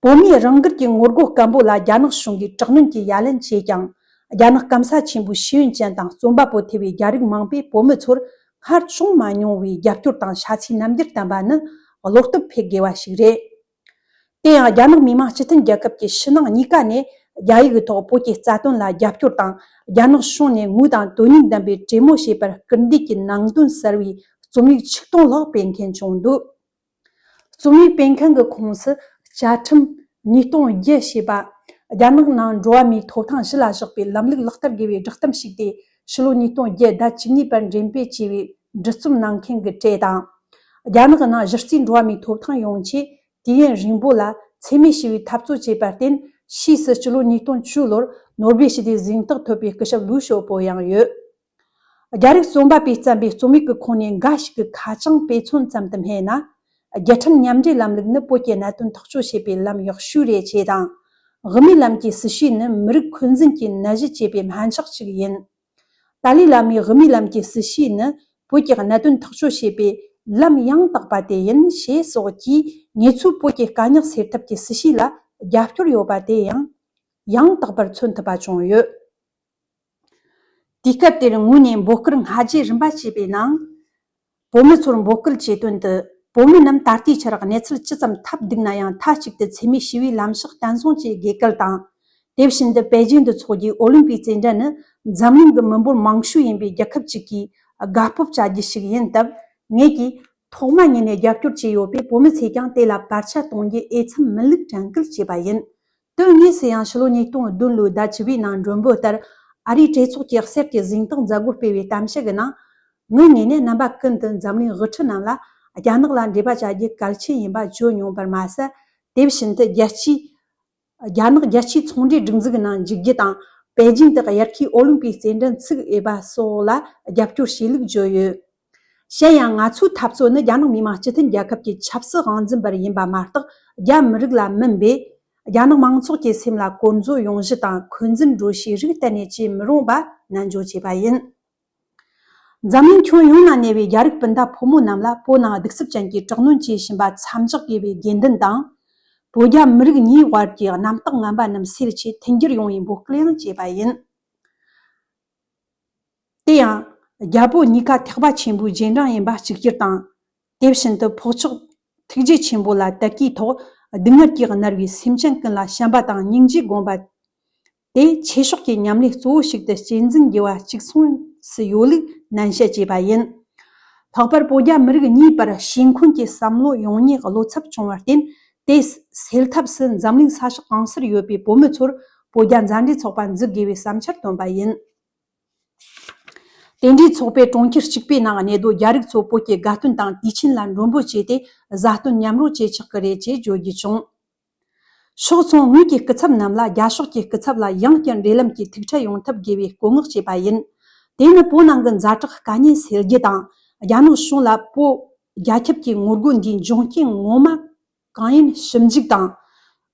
བོད་མིའི་རང་འགུལ་གྱི་ངོ་རྒོལ་སྐད་འབོད་ལ་རྒྱ་ནག་གཞུང་གིས་དྲག་གནོན་གྱི་ཡ་ལན་བྱས་ཀྱང་། རྒྱ་ནག་སྐམ་ས་ཆེན་པོའི་ཤེས་ཡོན་ཅན་དང་རྩོམ་པ་པོ་ཐེ་བའི་རྒྱ་རིགས་མང་པོས་བོད་མི་ཚོར་སྔར་བྱུང་མ་མྱོང་བའི་རྒྱབ་སྐྱོར་དང་ཤ་ཚའི་རྣམ་འགྱུར་བསྟན་པ་ནི་བློ་སྟོབས་འཕེལ་དགོས་པ་ཞིག་རེད། དེ་ཡང་རྒྱ་ནག་མི་དམངས་སྤྱི་མཐུན་རྒྱལ་ཁབ་ཀྱི་ཕྱི་ནང་གཉིས་ཀ་ནས་རྒྱ་ཡིག་གི་ཐོག་བོད་ཀྱི་རྩ་དོན་ལ་རྒྱབ་སྐྱོར་དང་། རྒྱ་ནག་གཞུང་ནས་ངོས་དང་དོན་སྙིང་ལྡན་པའི་གྲོས་མོལ་བྱས་པར་སྐུལ་འདེད་ཀྱི་ནང་དོན་གསལ་བའི་རྩོམ་ཡིག་ཆིག་སྟོང་ལྷག་སྤེལ་མཁན་བྱུང་འདུག་རྩོམ་ཡིག་སྤེལ་མཁན་གྱི་ཁོངས་སུ་བཅའ་ཁྲིམས་ཉིས་སྟོང་བརྒྱད་ཞེས་པ། རྒྱ་ནག་ནང་འགྲོ་བ་མིའི་ཐོབ་ཐང་གཞི་ལ་བཞག་པའི་ལམ་ལུགས་ལག་བསྟར་དགོས་པའི་བསྒྲགས་གཏམ་ཞིག་སྟེ། ཕྱི་ལོ་ཉིས་སྟོང་བརྒྱད་ཟླ་བཅུ་གཉིས་པར་འགྲེམས་སྤེལ་བྱས་པའི་འབྲི་རྩོམ་གནང་མཁན་གྱི་གྲས་དང་། རྒྱ་ནག་གི་ནང་གཞི་རྩའི་འགྲོ་བ་མིའི་ཐོབ་ཐང་ཡོང་ཆེད་དུས་ཡུན་རིང་པོ་ལ་འཚེ་མེད་ཞི་བའི་འཐབ་རྩོད་བྱས་པར་བརྟེན། ཕྱིས་སུ་ཕྱི་ལོ་ཉིས་སྟོང་བཅུ་ལོར་ནོ་སྦེལ་ཞི་བདེའི་གཟེངས་རྟགས་ཐོབ་པའི་སྐུ་ཞབས་ལུའུ་ཞའོ་པོ་ཡང་ཡོད། རྒྱ་རིགས་རྩོམ་པ་པས་བརྩམས་པའི་རྩོམ་ཡིག་གི་ཁོངས་ནས་འགའ་ཞིག་གི་ཁ་བྱང་དཔེ་མཚོན་ཙམ་དུ་སྨྲས་ན། རྒྱལ་ཕྲན་མཉམ་འབྲེལ་ལམ་ལུགས་ནི་བོད་ཀྱི་གནད་དོན་ཐག་གཅོད་བྱེད་པའི་ལམ་ཡག་ཤོས་རེད་ཅེས་དང་། དབུ་མའི་ལམ་གྱི་སྲིད་བྱུས་ནི་མི་རིགས་འཁོན་འཛིན་གྱི་ནད་གཞི་ཅེས་པའི་སྨན་ཆག་ཅིག་ཡིན། ཏཱ་ལའི་བླ་མའི་དབུ་མའི་ལམ་གྱི་སྲིད་བྱུས་ནི་བོད་ཀྱི་གནད་དོན་ཐག་གཅོད་བྱེད་པའི་ལམ་ཡང་དག་པ་དེ་ཡིན་ཞེས་སོགས་ཀྱིས། ངེད་ཚོས་བོད་ཀྱི་དཀའ་རྙོག་སེལ་ཐབས་ཀྱི་སྲིད་བྱུས་ལ་རྒྱབ་སྐྱོར་ཡོད་པ་དེ་ཡང་ཡང་དག་པར་མཚོན་ཐུབ་པ་བྱུང་ཡོད། དུས་སྐབས་དེར་ངོས་ནས་འབོད་སྐུལ་སྔ་རྗེས་རིམ་པ་བྱས་པའི་ནང་། བོད་མི་ཚོར་འབོད་སྐུལ་བྱས་དོན་དུ། བོད་མི་རྣམས་ད་ལྟའི་ཆར་གནས་ཚུལ་ཇི་ཙམ་ཐབས་སྡུག་ན་ཡང་མཐའ་གཅིག་ཏུ་འཚེ་མེད་ཞི་བའི་ལམ་ཕྱོགས་བརྟན་སྲུང་བཅས་དགོས་སྐལ་དང་། དེ་བཞིན་དུ་པེ་ཅིང་དུ་འཚོགས་རྒྱུའི་ཨོ་ལིམ་པིག་རྩེད་འགྲན་ནི་འཛམ་གླིང་གི་མི་འབོར་མང་ཤོས་ཡིན་པའི་རྒྱལ་ཁབ་ཅིག་གིས་དགའ་སྤོབས་བྱ་རྒྱུ་ཞིག་ཡིན་སྟབས། ངེད་ཀྱིས་ཐོག་མ་ཉིད་ནས་རྒྱབ་སྐྱོར་བྱས་ཡོད་པས། བོད་མི་ཚོས་ཀྱང་དེ་ལ་བར་ཆད་གཏོང་རྒྱུ་འོས་འཚམ་མིན་ལུགས་དྲན་སྐུལ་བྱས་པ་ཡིན། དོན་དངོས་སུ་ཡང་། ཕྱི་ལོ་ཉིས་སྟོང་བདུན་ལོའི་ཟླ་བཅུ་པའི་ནང་མགྲོན་པོ་ལྟར་ཨ་རིའི་གྲོས་ཚོགས་ཀྱི་གསེར་གྱི་གཟེངས་རྟགས་མཛད་སྒོར་སྤེལ་བའི་གཏམ་བཤད་ཀྱི་ནང་། ངའི་ངོས་ནས་རྣམ་པ་ཀུན་ཏུ་འཛམ་གླིང་དབུ་ཁྲིད་རྣམས་ལ་རྒྱ་ནག་ལ་འབྲེལ་བ་བྱ་རྒྱུ་གལ་ཆེན་ཡིན་པ་བརྗོད་མྱོང་བར་མ་ཟད། དེ་བཞིན་དུ་རྒྱལ་སྤྱིའི། རྒྱ་ནག་རྒྱལ་སྤྱིའི་ཚོང་འབྲེལ་སྒྲིག་འཛུགས་ནང་འཇུག་རྒྱུ་དང་། པེ་ཅིང་དུ་དབྱར་ཁའི་ཨོ་ལིམ་པིག་རྩེད་འགྲན་ཚུགས་འོས་པ་སོགས་ལ་རྒྱབ་སྐྱོར་བྱས་ལུགས་བརྗོད་ཡོད། གཞན་ཡང་། ང་ཚོའི་འཐབ་རྩོད་ནི་རྒྱ་ནག་མི་དམངས་སྤྱི་མཐུན་རྒྱལ་ཁབ་ཀྱི་ཆབ་སྲིད་དབང་འཛིན་པར་ཡིན་པ་མ་གཏོགས། རྒྱ་མི་རིགས་ལ་མིན་པས། རྒྱ་ནག་མང་ཚོགས་ཀྱི་སེམས་ལ་དཀོར་མཛོད་ཡོང་གཞི་དང་འཁོན་འཛིན་འགྲོ་བྱེད་རིགས་གཏན་ནས་བྱེད་མི་རུང་བ་ནན་བརྗོད་བྱས་པ་ཡིན། འཛམ་གླིང་ཁྱོན་ཡོངས་ན་གནས་པའི་རྒྱ་རིགས་སྤུན་ཟླ་ཕོ་མོ་རྣམས་ལ་བོད་ནང་གདུག་རྩུབ་ཅན་གྱི་དྲག་གནོན་བྱེད་བཞིན་པ་མཚམས་འཇོག་དགོས་པའི་དགོས་འདུན་དང་། བོད་རྒྱ་མི་རིགས་གཉིས་དབར་གྱི་རྣམ་རྟོག་ངན་པ་རྣམས་སེལ་ཆེད་མཐུན་འགྱུར་ཡོང་བའི་འབོད་སྐུལ་ཡང་བྱས་པ་ཡིན། དེ་ཡང་། རྒྱ་བོད་གཉིས་ཀ་ཐེག་པ་ཆེན་པོའི་རྗེས་འབྲང་ཡིན་པ་གཅིག་གྱུར་དང་། དེ་བཞིན་དུ་ཕོགས་ཆོག་ཐུགས་རྗེ་ཆེན་པོ་ལ་དད་གུས་ཐོག་སྡུག་བསྔལ་གྱིས་མནར་བའི་སེམས་ཅན་ཀུན་ལ་བྱམས་པ་དང་སྙིང་རྗེ་སྒོམ་པ། དེ་ཆོས་ཕྱོགས་ཀྱི་ཉམས་ལས་གཙོ་བོ་ཞིག་ཏུ་གཅེས་འཛིན་དགོས་པ་གཅིག་མཚུངས་སུ་ཡོད་ལུགས་ནན་བཤད་བྱས་པ་ཡིན། ལྷག་པར་བོད་རྒྱ་མི་རིགས་གཉིས་བར་ཞེ་འཁོན་གྱི་བསམ་བློ་ཡོང་ཉེས་བློ་འཚབ་བྱུང་བར་བརྟེན། དེ་སེལ་ཐབས་སུ་འཛམ་གླིང་ས་ཕྱོགས་གང་སར་ཡོད་པའི་བོད་མི་ཚོར་བོད་རྒྱ་མཛའ་འབྲེལ་ཚོགས་པ་འཛུགས་དགོས་པའི་བསམ་འཆར་བཏོན་པ་ཡིན། དེ་འདྲའི་ཚོགས་པས་གྲོང་ཁྱེར་གཅིག་པའི་ནང་གནས་སྡོད་རྒྱ་རིགས་ཚོ་བོད་ཀྱི་དགའ་སྟོན་དང་དུས་ཆེན་ལ་མགྲོན་འབོད་བྱས་ཏེ། བཟའ་སྟོན་མཉམ་རོལ་བྱེད་ཆོག་གི་རེད་ཅེས་བརྗོད་རྒྱུ་བྱུང་། ཕྱོགས་མཚུངས་ངོས་ཀྱི་སྐུ་ཚབ་རྣམས་ལ་རྒྱ་ཕྱོགས་ཀྱི་སྐུ་ཚབ་ལ་ཡང་བསྐྱར་འབྲེལ་ལམ་གྱི་ཐུག་འཕྲད་ཡོང་ཐབས་དགོས་པའི་བསྐོ་བསྔགས་བྱས་པ་ཡིན། དེ་ནི་བོད་ནང་གི་ཛ་དྲག་དཀའ་ངལ་སེལ་རྒྱུ་དང་། རྒྱ་ནག་གཞུང་ལ་བོད་རྒྱ་ཁྱབ་ཀྱི་ངོ་རྒོལ་འདིའི་འབྱུང་རྐྱེན་ངོ་མ་གང་ཡིན་ཞིབ་འཇུག་དང་།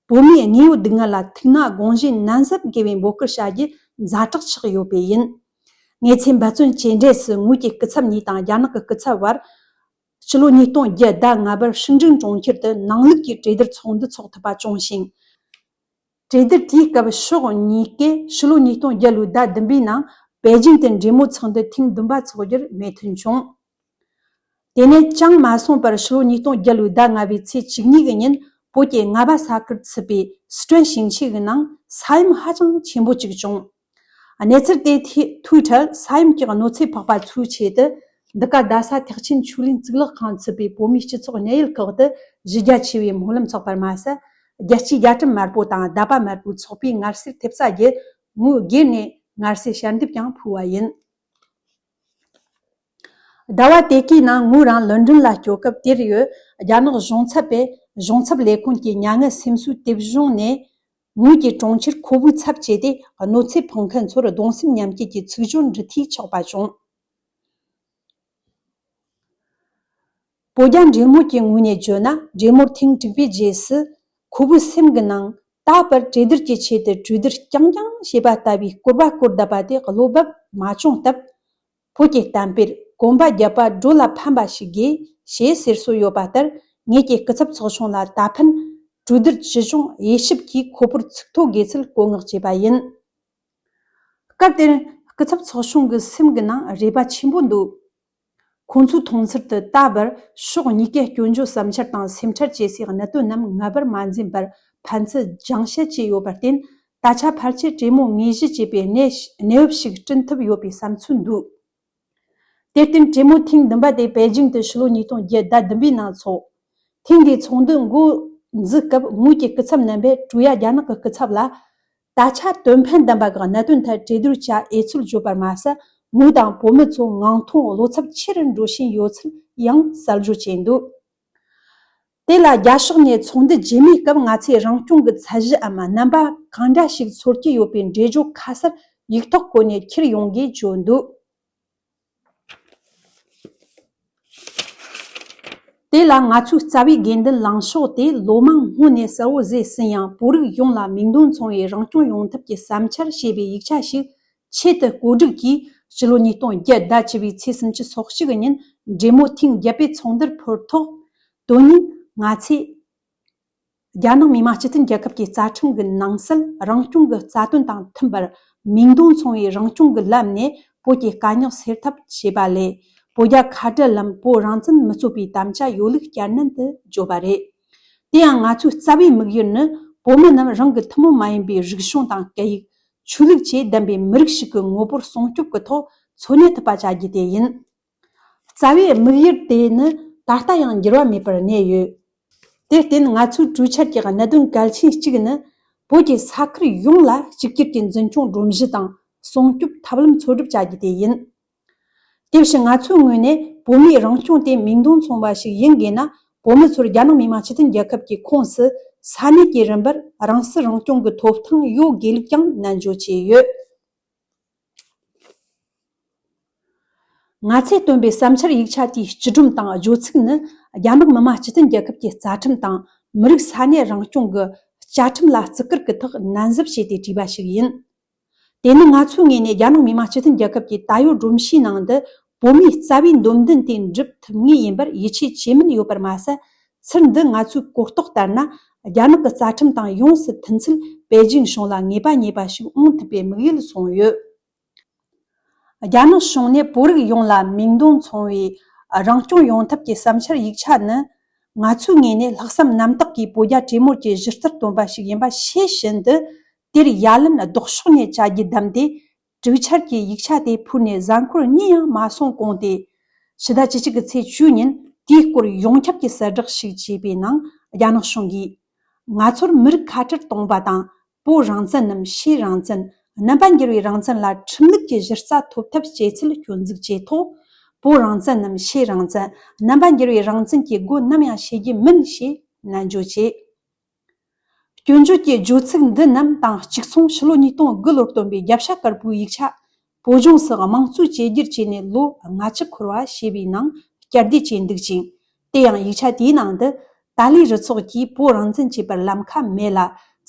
བོད་མིའི་དངོས་ཡོད་སྡུག་བསྔལ་ལ་ཐུགས་སྣང་དགོངས་བཞེས་ནན་ཟབ་དགོས་པའི་འབོད་སྐུལ་བྱ་རྒྱུ་ཛ་དྲག་ཆགས་ཡོད་པས་ཡིན། ངེད་ཚོས་འབད་བརྩོན་བྱས་འབྲས་སུ་ངོས་ཀྱི་སྐུ་ཚབ་གཉིས་དང་རྒྱ་ནག་གི་སྐུ་ཚབ་བར། ཕྱི་ལོ་ཉིས་སྟོང་བརྒྱད་ཟླ་ལྔ་པར་ཧྲིན་ཀྲིན་གྲོང་ཁྱེར་དུ་ནང་ལུགས་ཀྱི་གྲོས་བསྡུར་ཚོགས་འདུ་འཚོགས་ཐུབ་པ་བྱུང་ཞིང་། གྲོས་བསྡུར་དེའི་སྐབས་ཕྱོགས་གཉིས་ཀས་ཕྱི་ལོ་ཉིས་སྟོང་བརྒྱད་ལོའི་ཟླ་བདུན་པའི་ནང་པེ་ཅིང་དུ་འབྲེལ་མོལ་ཚོགས་འདུ་ཐེངས་བདུན་པ་འཚོགས་རྒྱུར་མོས་མཐུན་བྱུང་། དེ་ནས་ཅང་མ་སོང་བར་ཕྱི་ལོ་ཉིས་སྟོང་བརྒྱད་ལོའི་ཟླ་ལྔ་པའི་ཚེས་བཅུ་གཉིས་ཀྱི་ཉིན་བོད་ཀྱི་རྔ་བ་ས་ཁུལ་ཚུད་པའི་སི་ཁྲོན་ཞིང་ཆེན་གྱི་ནང་ས་ཡོམ་ཧ་ཅང་ཆེན་པོ་ཅིག་བྱུང་། གནས་ཚུལ་དེ་ཐོས་འཕྲལ་ས་ཡོམ་གྱི་གནོད་འཚེ་ཕོག་པ་ཚོའི་ཆེད་དུ། འདི་ག་རྡ་ས་ཐེག་ཆེན་ཆོས་གླིང་གཙུག་ལག་ཁང་ཚུད་པའི་བོད་མིའི་སྤྱི་ཚོགས་གནས་ཡུལ་ཁག་ཏུ་གཞི་རྒྱ་ཆེ་བའི་སྨོན་ལམ་འཚོགས་པར་མ་ཟད། རྒྱལ་སྤྱིའི་རྒྱ་གྲམ་དམར་པོ་དང་ཟླ་བ་དམར་པོའི་ཚོགས་པའི་ངལ་གསོའི་ཐེབས་རྩ་བརྒྱུད་ངོས་སྒེར་ནས་ངལ་གསོའི་ཞལ་འདེབས་ཀྱང་ཕུལ་བ་ཡིན། ཟླ་བ་དེ་གའི་ནང་ངོས་རང་ལོན་ཌོན་ལ་སྐྱོད་སྐབས། དེར་ཡོད་རྒྱ་ནག་གཞུང་ཚབ་པས་གཞུང་ཚབ་ལས་ཁུངས་ཀྱི་མྱ་ངན་སེམས་གསོའི་དེབ་གཞུང་ནས། ངོས་ཀྱི་གྲོང་ཁྱེར་ཁོ་བོའི་ཚབ་བྱས་ཏེ། གནོད་འཚེ་ཕོག་མཁན་ཚོར་གདུང་སེམས་མཉམ་སྐྱེད་ཀྱི་ཚིག་སྦྱོར་འབྲི་མཐུད་ཆོག་པ་བྱུང་། བོད་རྒྱ་འབྲེལ་མོལ་གྱི་ངོས་ནས་བརྗོད་ན། འབྲེལ་མོལ་ཐེངས་དྲུག་པའི་རྗེས་སུ། ཁོ་བོའི་སེམས་ཀྱི་ནང་ད་བར་གྲོས་བསྡུར་གྱི་ཆེད་དུ་གྲོས་བསྡུར་རྐྱང་རྐྱང་བྱས་པ་ལྟ་བུའི་སྐོར་བ་སྐོར་བསྡད་པ་དེ་བློ་བབ་མ་བྱུང་སྟབས། བོད་ཀྱི་གཏམ་དཔེར། གོམ་པ་བརྒྱབ་པ་སྒྲོ་ལ་ཕན་པ་ཞིག་དགོས་ཞེས་ཟེར་སྲོལ་ཡོད་པ་ལྟར། ངེད་ཀྱི་སྐུ་ཚབ་ཚོགས་ཆུང་ལ་ད་ཕན་གྲོས་བསྡུར་ཇི་བྱུང་དབྱེ་ཞིབ་ཀྱིས་ཁོ་བོར་ཚིག་ཐོ་དགོས་ཚུལ་བཀོད་མངགས་བྱས་པ་ཡིན། སྐབས་དེར་སྐུ་ཚབ་ཚོགས་ཆུང་གི་སེམས་ཀྱི་ནང་རེ་བ་ཆེན་པོ་འདུག་ཁོང་ཚོའི་མཐོང་ཚུལ་དུ། ད་བར་ཕྱོགས་གཉིས་ཀས་སྐྱོན་བརྗོད་བསམ་འཆར་དང་སེམས་ཁྲལ་བྱེད་སའི་གནད་དོན་རྣམས་སྔ་བར་མ་འཛེམས་པར་ཕན་ཚུན་སྦྱང་བཤད་བྱས་ཡོད་པར་བརྟེན། ད་ཆ་ཕལ་ཆེར་གྲོས་མོལ་དངོས་གཞི་བྱེད་པའི་གནས་གནས་བབ་ཞིག་བསྐྲུན་ཐུབ་ཡོད་པའི་བསམ་ཚུལ་འདུག་དེར་བརྟེན། གྲོས་མོལ་ཐེངས་བདུན་པ་དེ་པེ་ཅིང་དུ་ཕྱི་ལོ་ཉིས་སྟོང་བརྒྱད་ཟླ་བདུན་པའི་ནང་འཚོགས། ཐེངས་འདིའི་ཚོགས་འདུ་འགོ་འཛུགས་སྐབས། ངོས་ཀྱི་སྐུ་ཚབ་རྣམ་པས་ཀྲུའུ་ཡ་རྒྱ་ནག་གི་སྐུ་ཚབ་ལ། ད་ཆ་དོན་ཕན་ལྡན་པ་གི་གནད་དོན་ཐད་གྲོས་བསྡུར་བྱ་འོས་ཚུལ་བརྗོད་པར་མ་ཟད། ངོས་དང་བོད་མི་ཚོ་ངང་ཐོག་བློ་འཚབ་ཆེ་རུ་འགྲོ་བཞིན་ཡོད་ཚུལ་ཡང་གསལ་བརྗོད་བྱས་འདུག་དེ་ལ་རྒྱ་ཕྱོགས་ནས་ཚོགས་འདུ་རྗེས་མའི་སྐབས། ང་ཚོས་རང་སྐྱོང་གི་ཚད་གཞིའམ་རྣམ་པ་གང་འདྲ་ཞིག་འཚོལ་གྱི་ཡོད་པའི་འགྲེལ་བརྗོད་ཁ་གསལ་ཡིག་ཐོག་བཀོད་ནས་འཁྱེར་ཡོང་དགོས་བརྗོད་འདུག་དེ་ལ་ང་ཚོའི་རྩ་བའི་དགོས་འདུན་ལངས་ཕྱོགས་དེ། ལོ་མང་སྔོན་ནས་གསལ་བོ་བཟོས་ཟིན་ཡང་། བོད་རིགས་ཡོངས་ལ་མིང་དོན་མཚུངས་པའི་རང་སྐྱོང་ཡོང་ཐབས་ཀྱི་བསམ་འཆར་ཞེས་པའི་ཡིག་ཆ་ཞིག་ཆེད་དུ་བཀོད་སྒྲིག་གིས། སྤྱི་ལོ་ཉིས་སྟོང་བརྒྱད་ཟླ་བཅུ་པའི་ཚེས་སུམ་ཅུ་སོ་གཅིག་ཉིན་འབྲེལ་མོལ་ཐེངས་བརྒྱད་པའི་ཚོགས་འདུར་ཕུལ་ཐོག་དོན་སྙིང་ང་ཚོས། རྒྱ་ནག་མི་དམངས་སྤྱི་མཐུན་རྒྱལ་ཁབ་ཀྱི་རྩ་ཁྲིམས་ཀྱི་ནང་གསལ་རང་སྐྱོང་གི་རྩ་དོན་དང་མཐུན་པར། མིང་དོན་མཚུངས་པའི་རང་སྐྱོང་གི་ལམ་ནས་བོད་ཀྱི་དཀའ་རྙོག་སེལ་ཐབས་བྱས་པ་ལས། བོད་རྒྱ་ཁ་བྲལ་ལམ་བོད་རང་བཙན་མི་རྩོད་པའི་དམ་བཅའ་ཡོད་ལུགས་བསྐྱར་ནན་དུ་བརྗོད་པ་རེད། དེ་ཡང་ང་ཚོའི་རྩ་བའི་དམིགས་ཡུལ་ནི། བོད་མི་རྣམས་རང་གི་ཐུན་མོང་མ་ཡིན་པའི་རིག་གཞུང་དང་སྐད་ཡིག་ཆོས་ལུགས་བཅས་ལྡན་པའི་མི་རིགས་ཤིག་གི་ངོ་བོར་སྲུང་སྐྱོབ་ཀྱི་ཐོག་འཚོ་གནས་ཐུབ་པ་བྱ་རྒྱུ་དེ་ཡིན། རྩ་བའི་དམིགས་ཡུལ་དེ་ནི་ད་ལྟ་ཡང་འགྱུར་བ་མེད་པར་གནས་ཡོད། དེར་བརྟེན། ང་ཚོའི་གྲོས་འཆར་གྱི་གནད་དོན་གལ་ཆེན་གཅིག་ནི། བོད་ཀྱི་ས་ཁུལ་ཡོངས་ལ་གཅིག་གྱུར་གྱི་འཛིན་སྐྱོང་སྒྲོམ་གཞི་དང་སྲུང་སྐྱོབ་ཐབས་ལམ་འཚོལ་སྒྲུབ་བྱ་རྒྱུ་དེ་ཡིན། དེ་བཞིན་ང་ཚོའི་ངོས་ནས་བོད་མིའི་རང་སྐྱོང་དེ་མིང་དོན་མཚུངས་པ་ཞིག་ཡིན་དགོས་ན། བོད་མི་ཚོར་རྒྱ་ནག་མི་དམངས་སྤྱི་མཐུན་རྒྱལ་ཁབ་ཀྱི་ཁོངས་སུ་ས་གནས་ཀྱི་རིམ་པར་རང་སྲིད་རང་སྐྱོང་གི་ཐོབ་ཐང་ཡོད་དགོས་ལུགས་ཀྱང་ནན་བརྗོད་བྱས་ཡོད། ང་ཚོས་བཏོན་པའི་བསམ་འཆར་ཡིག་ཆ་དེའི་སྤྱི་སྒྲོམ་དང་བརྗོད་ཚིག་ནི། རྒྱ་ནག་མི་དམངས་སྤྱི་མཐུན་རྒྱལ་ཁབ་ཀྱི་རྩ་ཁྲིམས་དང་། མི་རིགས་ས་གནས་རང་སྐྱོང་གི་བཅའ་ཁྲིམས་ལ་བརྩི་བཀུར་གྱི་ཐོག་ནན་གཟབ་བྱས་ཏེ་བྲིས་པ་ཞིག་ཡིན། དེ་ནི་ང་ཚོའི་ངོས་ནས་རྒྱ་ནག་མི་དམངས་སྤྱི་མཐུན་རྒྱལ་ཁབ་ཀྱི་ད་ཡོད་སྒྲོམ་གཞིའི་ནང་དུ། བོད་མིའི་རྩ་བའི་འདོད་འདུན་དེ་འགྲུབ་ཐུབ་ངེས་ཡིན་པར་ཡིད་ཆེས་བྱེད་མིན་ཡོད་པར་མ་ཟད། ཚུར་འདི་ང་ཚོའི་གོ་རྟོགས་ལྟར་ན། རྒྱ་ནག་གི་རྩ་ཁྲིམས་དང་ཡོངས་སུ་མཐུན་ཚུལ་པེ་ཅིང་གཞུང་ལ་ངེས་པ་ངེས་པ་ཞིག་འོང་ཐུབ་པའི་དམིགས་ཡུལ་བཟུང་ཡོད། རྒྱ་ནག་གཞུང་ནས་བོད་རིགས་ཡོངས་ལ་མིང་དོན་མཚུངས་པའི་རང་སྐྱོང་ཡོང་ཐབས་ཀྱི་བསམ་འཆར་ཡིག་ཆ་ནི། ང་ཚོའི་ངོས་ནས་ལྷག་བསམ་རྣམ་དག་གིས་བོད་རྒྱ་གྲོས་མོལ་གྱི་གཞི་རྩར་བཏོན་པ་ཞིག་ཡིན་པ་ཤེས་བཞིན་དུ། དེར་ཡ་ལན་ལྡོག་ཕྱོགས་ནས་བྱ་རྒྱུ་བདམས་ཏེ། གྲོས་འཆར་གྱི་ཡིག་ཆ་དེ་ཕུལ་ནས་གཟའ་འཁོར་གཉིས་ཡང་མ་སོང་གོང་སྟེ། ཕྱི་ཟླ་བཅུ་གཅིག་གི་ཚེས་བཅུ་ཉིན་དེའི་སྐོར་ཡོངས་ཁྱབ་ཀྱི་གསལ་བསྒྲགས་ཤིག་བྱས་པའི་ནང་། རྒྱ་ནག་གཞུང་གིས། ང་ཚོར་མི་རིགས་ཁ་བྲལ་གཏོང་བ་དང་། བོད་རང་བཙན་ནམ་ཕྱེད་རང་བཙན། རྣམ་པ་འགྱུར་བའི་རང་བཙན་ལ་ཁྲིམས་ལུགས་ཀྱི་གཞི་རྩ་ཐོབ་ཐབས་བྱེད་ཚུལ་སྐྱོན་འཛུགས་བྱས་ཐོག་བོད་རང་བཙན་ནམ་ཕྱེད་རང་བཙན། རྣམ་པ་འགྱུར་བའི་རང་བཙན་གྱི་སྒོ་ནམ་ཡང་ཕྱེ་རྒྱུ་མིན་ཞེས་ནན་བརྗོད་བྱས། སྐྱོན་བརྗོད་ཀྱི་བརྗོད་ཚིག་འདི་རྣམས་དང་གཅིག་མཚུངས། ཕྱི་ལོ་ཉིས་སྟོང་དགུ་ལོར་བཏོན་པའི་རྒྱབ་ཤ་དཀར་པོའི་ཡིག་ཆ། བོད་ལྗོངས་སུ་དམངས་གཙོའི་བཅོས་སྒྱུར་བྱས་ནས་ལོ་ལྔ་བཅུ་འཁོར་བ་ཞེས་པའི་ནང་བསྐྱར་ཟློས་བྱས་འདུག་ཅིང་། དེ་ཡང་ཡིག་ཆ་དེའི་ནང་དུ། ཏཱ་ལའི་རུ་ཚོགས་ཀྱིས་བོད་རང་བཙན་བྱེད་པར་ལམ་ཁ་མེད་ལ།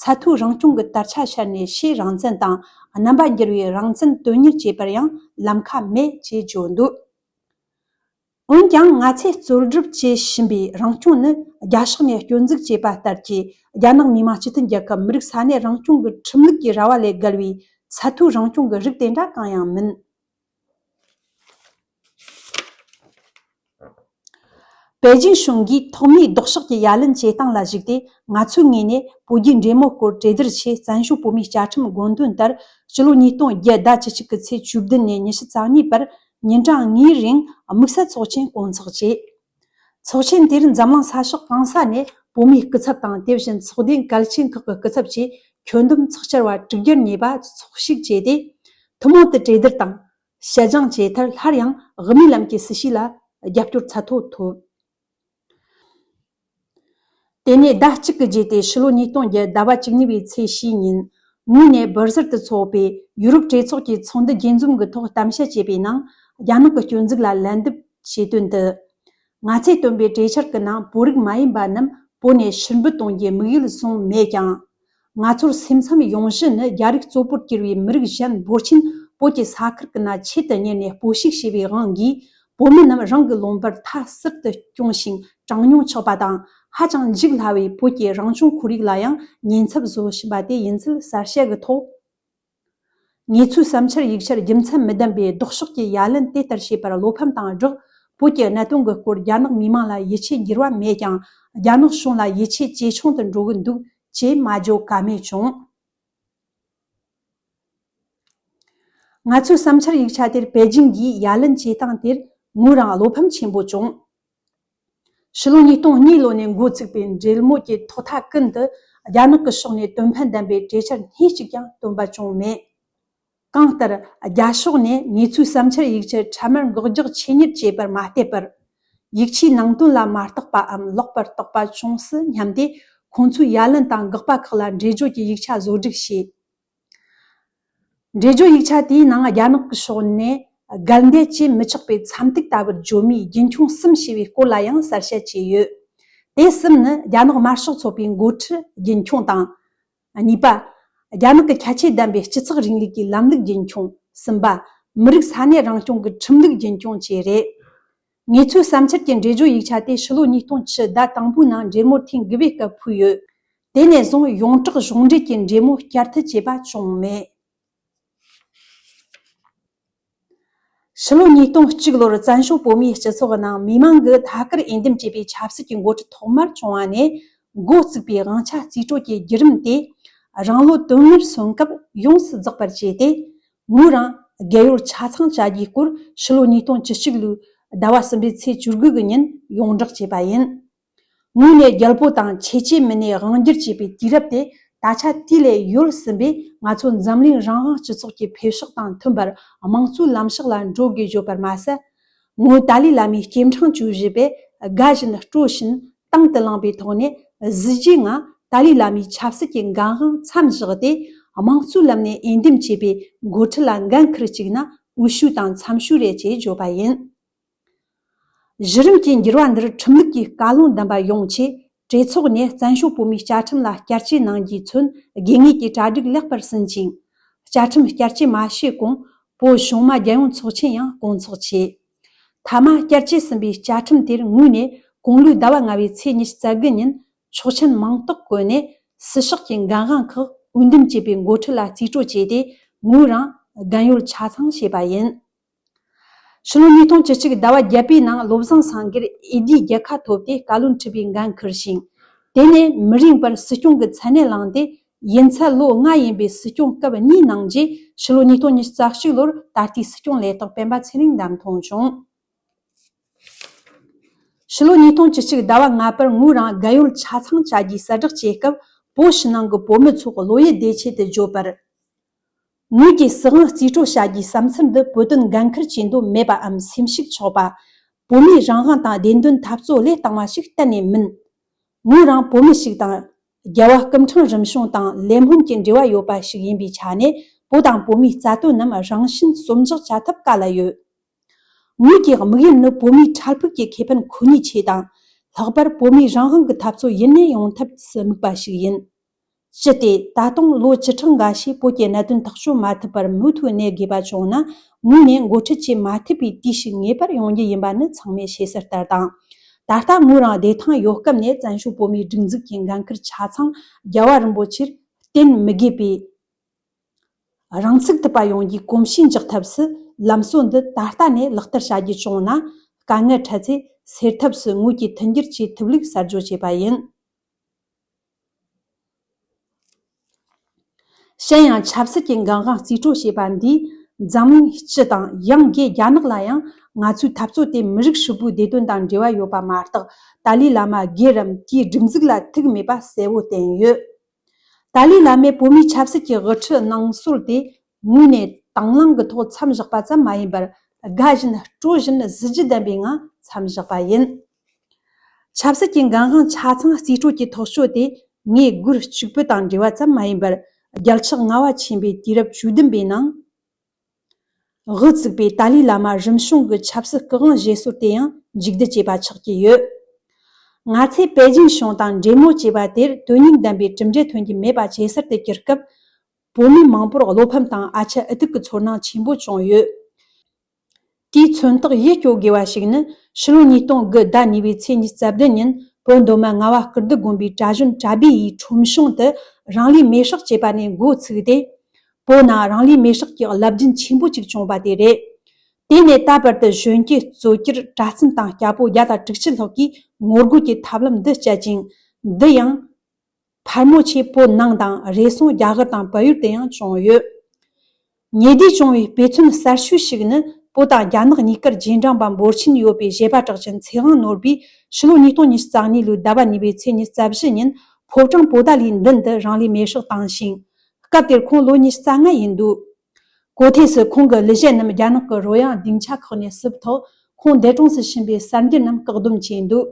ཚད་མཐོའི་རང་སྐྱོང་གི་དར་ཆ་ཕྱར་ནས་ཕྱེད་རང་བཙན་དང་། རྣམ་པ་འགྱུར་བའི་རང་བཙན་དོན་གཉེར་བྱེད་པར་ཡང་ལམ་ཁ་མེད་ཅེས་བརྗོད་འདུག་འོན་ཀྱང་། ང་ཚོས་རྩོད་སྒྲུབ་བྱེད་བཞིན་པའི་རང་སྐྱོང་ནི། རྒྱ་ཕྱོགས་ནས་སྐྱོན་འཛུགས་བྱས་པ་ལྟར་གྱི། རྒྱ་ནག་མི་དམངས་སྤྱི་མཐུན་རྒྱལ་ཁབ་མི་རིགས་ས་གནས་རང་སྐྱོང་གི་ཁྲིམས་ལུགས་ཀྱི་ར་བ་ལས་བརྒལ་བའི་ཚད་མཐོའི་རང་སྐྱོང་གི་རིགས་དེ་འདྲ་གང་ཡང་མིན། པེ་ཅིང་གཞུང་གིས་ཐོག་མའི་ལྡོག་ཕྱོགས་ཀྱི་ཡ་ལན་བྱེད་སྟངས་ལ་གཞིགས་ཏེ། ང་ཚོའི་ངོས་ནས་བོད་རྒྱའི་འབྲེལ་མོལ་སྐོར་གྲོས་བསྡུར་ཆེད། བཙན་བྱོལ་བོད་མིའི་བཅའ་ཁྲིམས་དགོངས་དོན་ལྟར། སྤྱི་ལོ་ཉིས་སྟོང་བརྒྱད་ཟླ་བཅུ་གཅིག་གི་ཚེས་བཅུ་བདུན་ནས་ཉི་ཤུ་རྩ་གཉིས་བར་ཉིན་གྲངས་ལྔའི་རིང་དམིགས་བསལ་ཚོགས་ཆེན་བསྐོང་ཚོགས་བྱས། ཚོགས་ཆེན་དེར་འཛམ་གླིང་ས་ཕྱོགས་གང་ས་ནས་བོད་མིའི་སྐུ་ཚབ་དང་། དེ་བཞིན་ཚོགས་སྡེ་གལ་ཆེན་ཁག་གི་སྐུ་ཚབ་བཅས་ཁྱོན་བསྡོམས་ཚོགས་བཅར་བ་དྲུག་བརྒྱར་ཉེ་བ་ཚོགས་ཞུགས་བྱས་ཏེ། ཐུན་མོང་དུ་གྲོས་བསྡུར་དང་། དཔྱད་སྦྱང་བྱས་མཐར། སླར་ཡང་དབུ་མའི་ལམ་གྱི་སྲིད་བྱུས་ལ་རྒྱབ་སྐྱོར་ཚད་མཐོ་ཐོབ། དེ་ནས་ཟླ་གཅིག་གི་རྗེས་ཏེ་ཕྱི་ལོ་ཉིས་སྟོང་བརྒྱད་ཟླ་བ་བཅུ་གཉིས་པའི་ཚེས་བཞིའི་ཉིན་དངོས་ནས་སྦུར་ཟེར་དུ་ཚོགས་པའི་ཡུ་རོབ་གྲོས་ཚོགས་ཀྱི་ཚོགས་འདུ་རྒྱས་འཛོམས་ཀྱི་ཐོག་གཏམ་བཤད་བྱས་པའི་ནང་རྒྱ་ནག་གི་སྐྱོན་འཛུགས་ལ་ལན་འདེབས་བྱས་དོན་དུ། ང་ཚོས་བཏོན་པའི་གྲོས་འཆར་གྱི་ནང་བོད་རིགས་མ་ཡིན་པ་རྣམས་བོད་ནས་ཕྱིར་འབུད་གཏོང་རྒྱུའི་དམིགས་ཡུལ་བཟུང་མེད་ཀྱང་། ང་ཚོར་སེམས་འཚབ་ཡོང་གཞི་ནི་རྒྱ་རིགས་གཙོ་བོར་གྱུར་བའི་མི་རིགས་གཞན་འབོར་ཆེན་བོད་ཀྱི་ས་ཁུལ་གྱི་ནང་ཆེད་དུ་གཉེར་ནས་སྤོ་བཤིག་བྱས་པའི་དབང་གིས། བོད་མི་རྣམས་རང་གི་ལུང་པར་མཐའ་གསར་དུ་སྐྱོང་ཞིང་དྲང་སྙོམས་ཆགས་པ་དང་། ཧ་ཅང་འཇིག་སླ་བའི་བོད་ཀྱི་རང་བྱུང་ཁོར་ཡུག་ལ་ཡང་ཉེན་ཚབས་བཟོ་བཞིན་པ་དེ་ཡིན་ཚུལ་གསལ་བཤད་ཀྱི་ཐོག་ངེད་ཚོའི་བསམ་འཆར་ཡིག་ཆར་རྒྱུ་མཚན་མི་ལྡན་པའི་ལྡོག་ཕྱོགས་ཀྱི་ཡ་ལན་དེ་ལྟར་བྱས་པར་བློ་ཕམ་དང་སྦྲགས། བོད་ཀྱི་གནད་དོན་གྱི་སྐོར་རྒྱ་ནག་མི་དམངས་ལ་ཡིད་ཆེས་འགྱུར་བ་མེད་ཀྱང་། རྒྱ་ནག་གཞུང་ལ་ཡིད་ཆེས་ཇེ་ཆུང་དུ་འགྲོ་གི་འདུག་ཅེས་སྨྲ་བརྗོད་ག་མེད་བྱུང་། ང་ཚོའི་བསམ་འཆར་ཡིག་ཆ་དེར་པེ་ཅིང་གིས་ཡ་ལན་བྱེད་སྟངས་དེར་ངོས་རང་བློ་ཕམ་ཆེན་པོ་བྱུང་། ཕྱི་ལོ་ཉིས་སྟོང་གཉིས་ལོ་ནས་འགོ་བཙུགས་པའི་འབྲེལ་མོལ་གྱི་ཐོག་མཐའ་ཀུན་ཏུ་རྒྱ་ནག་གི་ཕྱོགས་ནས་དོན་ཕན་ལྡན་པའི་གྲོས་འཆར་སྣེ་གཅིག་ཀྱང་བཏོན་པ་བྱུང་མེད། གང་ལྟར། རྒྱ་ཕྱོགས་ནས་ངེད་ཚོའི་བསམ་འཆར་ཡིག་ཆར་འཕྲལ་མར་འགག་རྒྱག་ཆེད་གཉེར་བྱས་པར་མ་བལྟས་པར། ཡིག་ཆའི་ནང་དོན་ལ་མ་བརྟགས་པའམ་ལོག་པར་བརྟགས་པ་བྱུང་སྲིད་སྙམ་སྟེ། ཁོང་ཚོའི་ཡ་ལན་དང་དགག་པ་ཁག་ལ་འགྲེལ་བརྗོད་ཀྱི་ཡིག་ཆ་བཟོ་སྒྲིག་བྱས། འགྲེལ་བརྗོད་ཡིག་ཆ་དེའི་ནང་རྒྱ་ནག་གི་ཕྱོགས་ནས་རྒལ་འདེད་བྱེད་མི་ཆོག་པའི་མཚམས་ཐིག་ལྟ་བུར་བརྗོད་མེད་རྒྱུན་འཁྱོངས་གསུམ་བྱས་པའི་སྐོར་ལ་ཡང་གསལ་བཤད་བྱས་ཡོད། དེ་གསུམ་ནི་རྒྱ་ནག་དམར་ཤོག་ཚོགས་པའི་འགོ་ཁྲིད་རྒྱུན་འཁྱོངས་དང་། གཉིས་པ། རྒྱ་ནག་གི་ཁྱད་ཆོས་ལྡན་པའི་སྤྱི་ཚོགས་རིང་ལུགས་ཀྱི་ལམ་ལུགས་རྒྱུན་འཁྱོངས། གསུམ་པ། མི་རིགས་ས་གནས་རང་སྐྱོང་གི་ཁྲིམས་ལུགས་རྒྱུན་འཁྱོངས་བཅས་རེད། ངེད་ཚོའི་བསམ་འཆར་གྱི་འགྲེལ་བརྗོད་ཡིག་ཆ་དེ་ཕྱི་ལོ་ཉིས་སྟོང་བཅུ་ཟླ་དང་པོའི་ནང་འབྲེལ་མོལ་ཐེངས་དགུ་པའི་སྐབས་ཕུལ་ཡོད། དེ་ནས་བཟུང་ཡོངས་གྲགས་གཞུང་འབྲེལ་གྱི་འབྲེལ་མོལ་བསྐྱར་མཐུད་བྱས་པ་བྱུང་མེད། ཕྱི་ལོ་ཉིས་སྟོང་གཅིག་ལོར་བཙན་བྱོལ་བོད་མིའི་སྤྱི་ཚོགས་ནང་མི་མང་གིས་ཐད་ཀར་འོས་འདེམས་བྱས་པའི་ཆབ་སྲིད་ཀྱི་འགོ་ཁྲིད་ཐོག་མར་བྱུང་བ་ནས་འགོ་བཙུགས་པའི་དབང་ཆ་རྩིས་སྤྲོད་ཀྱི་བརྒྱུད་རིམ་དེ་རང་ལོ་དོན་ལྔར་སོན་སྐབས་ཡོངས་སུ་རྫོགས་པར་བྱས་ཏེ། ངོས་རང་རྒས་ཡོལ་ཆ་ཚང་བྱ་རྒྱུའི་སྐོར་ཕྱི་ལོ་ཉིས་སྟོང་བཅུ་གཅིག་ལོའི་ཟླ་བ་གསུམ་པའི་ཚེས་བཅུ་དགུ་གི་ཉིན་ཡོངས་བསྒྲགས་བྱས་པ་ཡིན། ངོས་ནས་རྒྱལ་པོ་དང་ཁྱད་ཆོས་མི་སྣའི་དབང་སྒྱུར་བྱས་པའི་དུས་རབས་དེ་ད་ཆ་དུས་ལས་ཡོལ་ཟིན་པས། ང་ཚོ་འཛམ་གླིང་རང་དབང་སྤྱི་ཚོགས་ཀྱི་འཕེལ་ཕྱོགས་དང་མཐུན་པར་དམངས་གཙོའི་ལམ་ཕྱོགས་ལ་འགྲོ་དགོས་བརྗོད་པར་མ་ཟད། ངོས་ཏཱ་ལའི་བླ་མའི་སྐྱེ་ཕྲེང་བཅུ་བཞི་པས་དགའ་བཞིན་སྤྲོ་བཞིན་དང་དུ་བླངས་པའི་ཐོག་ནས། གཟི་བརྗིད་ངང་ཏཱ་ལའི་བླ་མའི་ཆབ་སྲིད་ཀྱི་འགན་དབང་མཚམས་བཞག་སྟེ། དམངས་གཙོའི་ལམ་ནས་འོས་འདེམས་བྱས་པའི་འགོ་ཁྲིད་ལ་འགན་འཁུར་བཅུག་ན་འོས་ཤོས་དང་འཚམས་ཤོས་རེད་ཅེས་བརྗོད་པ་ཡིན། གཞི་རིམ་གྱི་འགྱུར་བ་འདིར་ཁྲིམས་ལུགས་ཀྱི་བཀའ་ལུང་ལྡན་པ་ཡོང་ཆེད། གྲོས་ཚོགས་ནས་བཙན་བྱོལ་བོད་མིའི་བཅའ་ཁྲིམས་ལ་བསྐྱར་བཅོས་གནང་རྒྱུས་མཚོན་དགོས་ངེས་ཀྱི་གྲ་སྒྲིག་ལེགས་པར་ཟིན་ཅིང་། བཅའ་ཁྲིམས་བསྐྱར་བཅོས་མ་བྱས་གོང་བོད་གཞུང་མ་རྒྱལ་ཡོངས་ཚོགས་ཆེན་ཡང་སྐོང་ཚོགས་བྱས། མཐའ་མ་བསྐྱར་བཅོས་ཟིན་པའི་བཅའ་ཁྲིམས་དེར་ངོས་ནས་གོང་ལོའི་ཟླ་བ་ལྔ་པའི་ཚེས་ཉི་ཤུ་རྩ་དགུ་ཉིན་ཆོག་མཆན་མིང་རྟགས་བཀོད་ནས། སྲིད་ཕྱོགས་ཀྱི་འགན་དབང་ཁག་འོས་འདེམས་བྱས་པའི་འགོ་ཁྲིད་ལ་རྩིས་སྤྲོད་བྱས་ཏེ། ངོས་རང་རྒན་ཡོལ་ཆ་ཚང་བྱས་པ་ཡིན། ཕྱི་ལོ་ཉིས་སྟོང་བཅུ་གཅིག་ཟླ་བ་བརྒྱད་པའི་ནང་བློ་བཟང་སེང་གེར་འོས་བསྡུའི་རྒྱལ་ཁ་ཐོབ་སྟེ་བཀའ་བློན་ཁྲི་པའི་འགན་འཁུར་ཞིང་། དེ་ནས་མི་རིང་བར་སྲིད་སྐྱོང་གི་མཚན་གནས་བླངས་ཏེ། ཡུན་ཚད་ལོ་ལྔ་ཡིན་པའི་སྲིད་སྐྱོང་སྐབས་གཉིས་གནང་རྗེས། ཕྱི་ལོ་ཉིས་སྟོང་ཉི་ཤུ་རྩ་གཅིག་ལོར་ད་ལྟའི་སྲིད་སྐྱོང་ལས་ཐོག་སྤེན་པ་ཚེ་རིང་འདེམས་ཐོན་བྱུང་། ཕྱི་ལོ་ཉིས་སྟོང་བཅུ་གཅིག་ཟླ་བ་ལྔ་པར་ངོས་རང་རྒན་ཡོལ་ཆ་ཚང་བྱ་རྒྱུའི་གསལ་བསྒྲགས་བྱེད་སྐབས། བོད་ཕྱི་ནང་གི་བོད་མི་ཚོགས་བློ་ཡུལ་བདེ་ཆེད་དུ་བརྗོད་པར། ངོས་ཀྱིས་སྲིད་དབང་རྩིས་སྤྲོད་བྱ་རྒྱུའི་བསམ་ཚུལ་འདི་བོད་དོན་འགན་འཁུར་བྱེད་འདོད་མེད་པའམ་སེམས་ཤུགས་ཆག་པ། བོད་མིའི་རང་དབང་དང་བདེན་དོན་འཐབ་རྩོད་བློས་བཏང་བ་ཞིག་གཏན་ནས་མིན། ངོས་རང་བོད་མི་ཞིག་དང་། རྒྱལ་བ་སྐུ་ཕྲེང་རིམ་བྱོན་དང་ལས་སྨོན་གྱི་འབྲེལ་བ་ཡོད་པ་ཞིག་ཡིན་པའི་ཆ་ནས། བོད་དང་བོད་མིའི་རྩ་དོན་རྣམས་རང་བཞིན་བསམ་འཇོག་བྱ་ཐབས་ག་ལ་ཡོད། ངོས་ཀྱི་དམིགས་ཡུལ་ནི་བོད་མིའི་འཕྲལ་ཕུགས་ཀྱི་ཁེ་ཕན་ཁོ་ནའི་ཆེད་དང་། ལྷག་པར་བོད་མིའི་རང་དབང་གི་འཐབ་རྩོད་ཡུན་གནས་ཡོང་ཐབས་སུ་དམིགས་པ་ཞིག་ཡིན། ཅི་སྟེ་ད་དུང་ལོ་བཅུ་ཕྲག་འགའ་ཤས་བོད་ཀྱི་གནད་དོན་ཐག་གཅོད་མ་ཐུབ་པར་མུ་མཐུད་གནས་དགོས་པ་བྱུང་ན། ངོས་ནས་འགོ་ཁྲིད་བྱེད་མ་ཐུབ་པའི་དུས་ཤིག་ངེས་པར་ཡོང་རྒྱུ་ཡིན་པ་ནི་ཚང་མས་ཤེས་གསལ་ལྟར་དང་། ད་ལྟ་ངོས་རང་བདེ་ཐང་ཡོད་སྐབས་ནས་བཙན་བྱོལ་བོད་མིའི་སྒྲིག་འཛུགས་ཀྱི་འགན་འཁུར་ཆ་ཚང་རྒྱལ་བ་རིན་པོ་ཆེར་བརྟེན་མི་དགོས་པའི། རང་ཚུགས་ཐུབ་པ་ཡོང་རྒྱུའི་གོམས་གཤིས་འཇགས་ཐབས་སུ། ལམ་སྲོལ་འདི་ད་ལྟ་ནས་ལག་བསྟར་བྱ་རྒྱུ་བྱུང་ན། དཀའ་ངལ་འཕྲད་ཚེ་སེལ་ཐབས་སུ་ངོས་ཀྱིས་མཐུན་འགྱུར་བྱེད་ཐུབ་ལུགས་གསར་བརྗོད་བྱས་པ་ཡིན། གཞན་ཡང་ཆབ་སྲིད་ཀྱི་འགན་དབང་རྩིས་སྤྲོད་བྱས་པ་འདིས། འཛམ་གླིང་སྤྱི་དང་ཡང་སྒོས་རྒྱ་ནག་ལ་ཡང་ང་ཚོའི་འཐབ་རྩོད་དེ་མི་རིགས་ཧྲིལ་པོའི་བདེ་དོན་དང་འབྲེལ་བ་ཡོད་པ་མ་གཏོགས། ཏཱ་ལའི་བླ་མ་སྒེར་རམ་དེའི་སྒྲིག་འཛུགས་ལ་ཐུག་མེད་པ་གསལ་བོ་བསྟན་ཡོད། ཏཱ་ལའི་བླ་མས་བོད་མིའི་ཆབ་སྲིད་ཀྱི་དབུ་ཁྲིད་གནང་སྲོལ་དེ་ངོས་ནས་དང་བླངས་ཀྱི་ཐོག་མཚམས་བཞག་པ་ཙམ་མ་ཡིན་པར། དགའ་བཞིན་སྤྲོ་བཞིན་གཟི་བརྗིད་ལྡན་པའི་ངང་མཚམས་བཞག་པ་ཡིན། ཆབ་སྲིད་ཀྱི་འགན་དབང་ཆ་ཚང་རྩིས་སྤྲོད་ཀྱི་ཐག་གཅོད་དེ་ངས་སྒོར་གཅིག་པུ་དང་འབྲེལ་བ་ཙམ་མ་ཡིན་པར། རྒྱལ་ཕྱག་ལྔ་བ་ཆེན་པོའི་དུས་རབས་བཅུ་བདུན་པའི་ནང་དབུ་བཙུགས་པའི་ཏཱ་ལའི་བླ་མ་རིམ་བྱུང་གི་ཆབ་སྲིད་སྐུ་དབང་བཞེས་སྲོལ་དེ་ཡང་མཇུག་བསྡུ་བྱས་པ་ཆགས་ཀྱི་ཡོད། ང་ཚོས་པེ་ཅིན་གཞུང་དང་འབྲེལ་མོལ་བྱས་པ་དེར་དོན་སྙིང་ལྡན་པའི་གྲུབ་འབྲས་ཐོན་གྱི་མེད་པ་ཇེ་གསལ་དུ་གྱུར་སྐབས། བོད་མི་མང་པོར་བློ་ཕམ་དང་ཨ་ཆད་ཨུ་ཐུག་གི་ཚོར་སྣང་ཆེན་པོ་བྱུང་ཡོད། དེའི་མཚོན་རྟགས་ཡིད་སྐྱོ་དགོས་པ་ཞིག་ནི། ཕྱི་ལོ་ཉིས་སྟོང་དགུ་ཟླ་གཉིས་པའི་ཚེས་ཉི་ཤུ་རྩ་བདུན་ཉིན་བོད་མདོ་སྨད་རྔ་བ་ཀིརྟི་དགོན་པའི་གྲྭ་གཞོན་གྲྭ་སྦས་ཡིས་ཁྲོམ་གཞུང་དུ་རང་ལུས་མེར་སྲེག་བྱས་པ་ནས་འགོ་ཚུགས་ཏེ། བོད་ནང་རང་ལུས་མེར་སྲེག་གི་རླབས་རྒྱུན་ཆེན་པོ་ཅིག་བྱུང་བ་དེ་རེད། དེ་ནས་ད་བར་དུ་གཞོན་སྐྱེས་གཙོས་སྒེར་གྲྭ་བཙུན་དང་སྐྱ་ཕོ་བརྒྱ་དང་དྲུག་ཅུ་ལྷག་གིས་ངོ་རྒོལ་གྱི་ཐབས་ལམ་འདི་སྤྱད་ཅིང་། འདི་ཡང་། ཕལ་མོ་ཆེ་བོད་ནང་དང་རེ་ཟུང་རྒྱ་གར་དང་བལ་ཡུལ་དུ་ཡང་བྱུང་ཡོད། ཉེ་དུས་བྱུང་བའི་དཔེ་མཚོན་གསར་ཤོས་ཤིག་ནི། བོད་དང་རྒྱ་ནག་གཉིས་ཀར་རྗེས་འབྲང་པ་འབོར་ཆེན་ཡོད་པའི་བཞད་པ་གྲགས་ཅན་ཚེ་དབང་ནོར་བུས་ཕྱི་ལོ་ཉིས་སྟོང་ཉི་ཤུ་རྩ་གཉིས་ལོའི་ཟླ་བ་གཉིས་པའི་ཚེས་ཉི་ཤུ་རྩ་བཞི་ཉིན་ཕོ་བྲང་པོ་ཏཱ་ལའི་མདུན་དུ་རང་ལུས་མེར་སྲེག་བཏང་ཞིང་། སྐབས་དེར་ཁོང་ལོ་ཉི་ཤུ་རྩ་ལྔ་ཡིན་འདུག་གོ་ཐོས་སུ་ཁོང་གི་གླུ་གཞས་རྣམས་རྒྱ་ནག་གི་རོལ་དབྱངས་སྡིངས་ཆ་ཁག་ནས་བསུབས་ཐོག་ཁོང་འདས་གྲོངས་སུ་ཕྱིན་པའི་གསར་འགྱུར་རྣམས་བཀག་སྡོམ་བྱས་འདུག་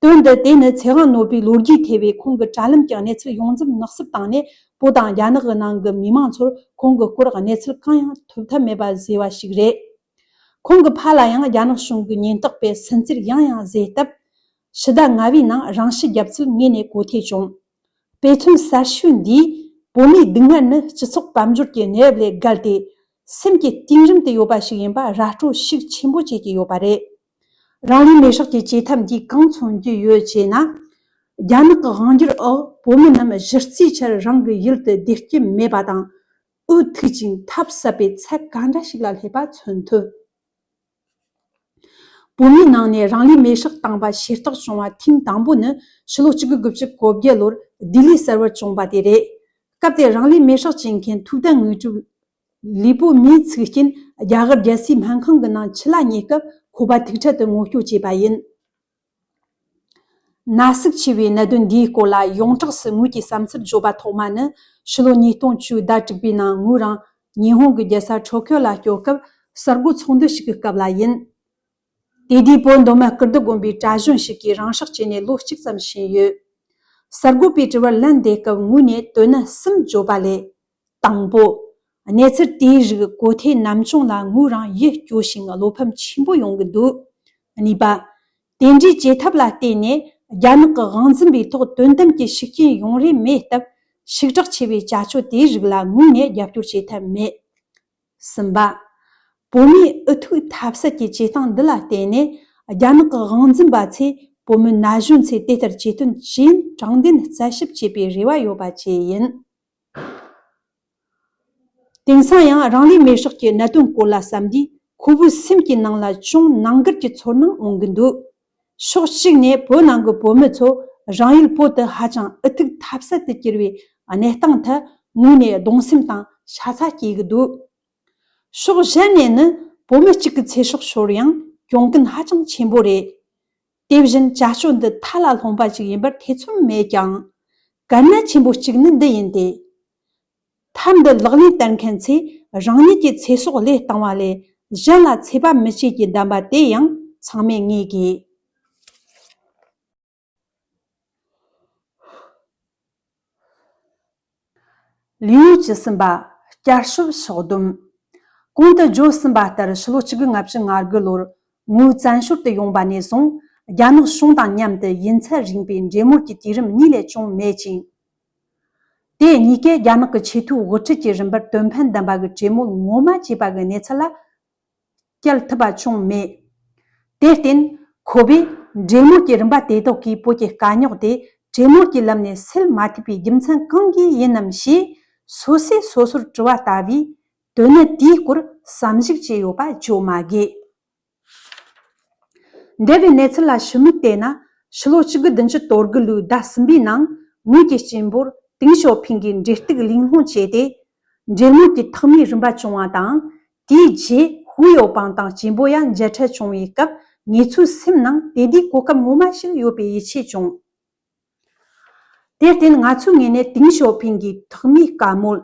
དོན་དུ་དེ་ནི་ཚེ་དབང་ནོར་བུའི་ལོ་རྒྱུས་ཐེ་བའི་ཁོང་གི་དྲ་ལམ་གྱི་གནས་ཚུལ་ཡོངས་འཛིན་ནག་བསུབ་བཏང་ནས། བོད་དང་རྒྱ་ནག་གི་ནང་གི་མི་མང་ཚོར་ཁོང་གི་སྐོར་གནས་ཚུལ་གང་ཡང་ཐོབ་ཐབས་མེད་པ་བཟོས་པ་ཞིག་རེད། ཁོང་གི་ཕ་ལ་ཡང་རྒྱ་ནག་གཞུང་གི་ཉེན་རྟོག་པས་སུན་གཙེར་ཡང་ཡང་བཟོས་སྟབས། ཕྱི་ཟླ་ལྔ་པའི་ནང་རང་ཤི་བརྒྱབ་ཚུལ་ངོས་ནས་གོ་ཐོས་བྱུང་། དཔེ་མཚོན་གསར་ཤོས་འདིས་བོད་མིའི་སྡུག་བསྔལ་ནི་སྤྱི་ཚོགས་དཔལ་འབྱོར་གྱི་གནས་བབ་ལས་བརྒལ་ཏེ། སེམས་ཀྱི་གཏིང་རིམ་དུ་ཡོད་པ་ཞིག་ཡིན་པ་ར་སྤྲོད་ཤུགས་ཆེན་པོ་བྱེད་ཀྱི་ཡོད་པ་རེད། རང་ལུས་མེར་སྲེག་གི་བྱེད་ཐབས་འདིས་གང་མཚོན་རྒྱུ་ཡོད་ཅེ་ན། རྒྱ་ནག་གི་དབང་སྒྱུར་འོག་བོད་མི་རྣམས་གཞི་རྩའི་ཆར་རང་གི་ཡུལ་དུ་བསྡད་རྒྱུ་མེད་པ་དང་། འུ་ཐུག་ཅིང་ཐབས་ཟབ་པའི་ཚད་ག་འདྲ་ཞིག་ལ་སླེབས་པ་མཚོན་ཐུབ། བོད་མིའི་ནང་ནས་རང་ལུས་མེར་སྲེག་བཏང་བ་ཤེས་རྟོགས་བྱུང་བ་ཐེངས་དང་པོ་ནི་ཕྱི་ལོ་གཅིག་དགུ་དགུ་བཅུ་གོ་བརྒྱད་ལོར་ལྡི་ལི་གསར་བར་བྱུང་བ་དེ་རེད། སྐབས་དེར་རང་ལུས་མེར་སྲེག་བྱེད་མཁན་ཐུའུ་ཏན་དངོས་གྲུབ་ལུས་པོ་མེས་ཚིག་རྐྱེན་རྒྱ་གར་རྒྱལ་སའི་སྨན་ཁང་གི་ནང་འཆི་ལ་ཉེ་སྐབས་ཁོ་པ་ཐུག་འཕྲད་དུ་ངོ་སྐྱོང་བྱས་པ་ཡིན། ན་ཟུག་ཆེ་བའི་གནད་དོན་འདིའི་སྐོར་ལ་ཡོངས་གྲགས་སུ་ངོས་ཀྱི་བསམ་ཚུལ་བརྗོད་པ་ཐོག་མ་ནི་ཕྱི་ལོ་ཉིས་སྟོང་བཅུ་ཟླ་དྲུག་པའི་ནང་ངོས་རང་ཉི་ཧོང་གི་རྒྱལ་ས་ཊོ་ཁྱོ་ལ་སྐྱོད་སྐབས་གསར་འགོད་ཚོགས་འདུ་ཞིག་གི་སྐབས་ལ་ཡིན། དེ་དུས་བོད་མདོ་སྨད་ཀིརྟི་དགོན་པའི་གྲྭ་གཞོན་ཞིག་གིས་རང་སྲོག་བཅད་ནས་ལོ་གཅིག་ཙམ་ཕྱིན་ཡོད། གསར་འགོད་པའི་དྲི་བར་ལན་འདེབས་སྐབས་ངོས་ནས་དོན་གནད་གསུམ་བརྗོད་པ་ལས། དང་པོ། གནས་ཚུལ་དེའི་རིགས་གོ་ཐོས་ནམ་བྱུང་ལ་ངོས་རང་ཡིད་སྐྱོ་ཞིང་བློ་ཕམ་ཆེན་པོ་ཡོང་གི་འདུག་གཉིས་པ། དེ་འདྲའི་བྱེད་ཐབས་ལ་བརྟེན་ནས་རྒྱ་ནག་གི་དབང་འཛིན་པའི་ཐོག་དོན་དམ་གྱི་ཤུགས་རྐྱེན་ཡོང་རེ་མེད་སྟབས། ཤུགས་དྲག་ཆེ་བའི་བྱ་སྤྱོད་དེའི་རིགས་ལ་ངོས་ནས་རྒྱབ་སྐྱོར་བྱེད་ཐབས་མེད། གསུམ་པ། བོད་མིའི་འུ་ཐུག་ཐབས་ཟད་ཀྱི་བྱེད་སྟངས་འདི་ལ་བརྟེན་ནས་རྒྱ་ནག་གི་དབང་འཛིན་པ་ཚོས་བོད་མི་ན་གཞོན་ཚོས་དེ་ལྟར་བྱེད་དོན་ཇི་ཡིན་དྲང་བདེན་རྩད་ཞིབ་བྱེད་པའི་རེ་བ་ཡོད་པ་བཅས་ཡིན། དེང་སང་ཡང་རང་ལུས་མེར་སྲེག་གི་གནད་དོན་སྐོར་ལ་བསམ་དུས་ཁོ་བོའི་སེམས་ཀྱི་ནང་ལ་ཅུང་ནང་འགལ་གྱི་ཚོར་སྣང་འོང་གི་འདུག་ཕྱོགས་གཅིག་ནས་བོད་ནང་གི་བོད་མི་ཚོ་རང་ཡུལ་བོད་དུ་ཧ་ཅང་འུ་ཐུག་ཐབས་ཟད་དུ་གྱུར་བའི་གནས་སྟངས་ཐད་ངོས་ནས་གདུང་སེམས་དང་ཤ་ཚ་སྐྱེ་གི་འདུག་ཕྱོགས་གཞན་ནས་ནི་བོད་མི་གཅིག་གི་ཚེ་སྲོག་ཤོར་ཡང་གྱོང་གུན་ཧ་ཅང་ཆེན་པོ་རེད། དེ་བཞིན་བྱ་སྤྱོད་འདི་མཐའ་ལ་ལྷུང་པ་ཞིག་ཡིན་པར་ཐེ་ཚོམ་མེད་ཀྱང་། གལ་གནད་ཆེན་པོ་གཅིག་ནི་འདི་ཡིན་ཏེ། ཐབས་འདི་ལག་ལེན་བསྟར་མཁན་ཚོས་རང་ཉིད་ཀྱི་ཚེ་སྲོག་བློས་བཏང་བ་ལས་གཞན་ལ་ཚེ་བ་མི་གཅོད་ཀྱི་གདམས་པ་དེ་ཡང་ཚང་མས་ངེས་དགོས། ལེའུ་བཅུ་གསུམ་པ། བསྐྱར་ཞིབ་ཕྱོགས་བསྡོམས། གོང་དུ་བརྗོད་ཟིན་པ་ལྟར་ཕྱི་ལོ་ཆིག་སྟོང་དགུ་བརྒྱ་ལྔ་བཅུ་ང་དགུ་ལོར་ངོས་བཙན་བྱོལ་དུ་ཡོང་བ་ནས་བཟུང་རྒྱ་ནག་གཞུང་དང་མཉམ་དུ་ཡུན་ཚད་རིང་པའི་འབྲེལ་མོལ་གྱི་དུས་རིམ་གཉིས་ལས་ཅུང་མེད་ཅིང་། དེ་གཉིས་ཀས་རྒྱ་ནག་གི་ཆེས་མཐོའི་དབུ་ཁྲིད་ཀྱི་རིམ་པར་དོན་ཕན་ལྡན་པ་གི་གྲོས་མོལ་ངོ་མ་བྱས་པ་གི་གནས་ཚུལ་ལ་བསྐྱལ་ཐུབ་པ་བྱུང་མེད། དེར་བརྟེན། ཁོ་པས་འབྲེལ་མོལ་གྱི་རིམ་པ་དེ་དག་གིས་བོད་ཀྱི་དཀའ་རྙོག་དེ་གྲོས་མོལ་གྱི་ལམ་ནས་སེལ་མ་ཐུབ་པའི་རྒྱུ་མཚན་གང་གིས་ཡིན་ནམ་ཞེས་སོ་སོས་སོ་སོར་དྲི་བ་ལྟ་བུའི་དོན་གནད་དེའི་སྐོར་བསམ་གཞིག་བྱས་ཡོད་པ་བརྗོད་མ་དགོས། འདས་པའི་གནས་ཚུལ་ལ་ཞིབ་མོ་བལྟས་ན། ཕྱི་ལོ་གཅིག་དགུ་བདུན་ཅུ་དོན་དགུ་ལོའི་ཟླ་གསུམ་པའི་ནང་ངོས་ཀྱི་གཅེན་པོར་ཏེང་ཞའོ་ཕིང་གིས་འབྲེལ་གཏུག་ལས་སློང་བྱས་ཏེ། འབྲེལ་མོལ་གྱི་ཐོག་མའི་རིམ་པ་བྱུང་བ་དང་། དེའི་རྗེས་ཧུའུ་ཡའོ་པང་དང་གཅེན་པོ་ཡང་མཇལ་འཕྲད་བྱུང་བའི་སྐབས་ངེད་ཚོའི་སེམས་ནང་དེ་དུས་གོ་སྐབས་ངོ་མ་ཞིག་ཡོད་པའི་ཡིད་ཆེས་བྱུང་། དེར་བརྟེན་ང་ཚོའི་ངོས་ནས་ཏེང་ཞའོ་ཕིང་གིས་ཐོག་མའི་བཀའ་མོལ།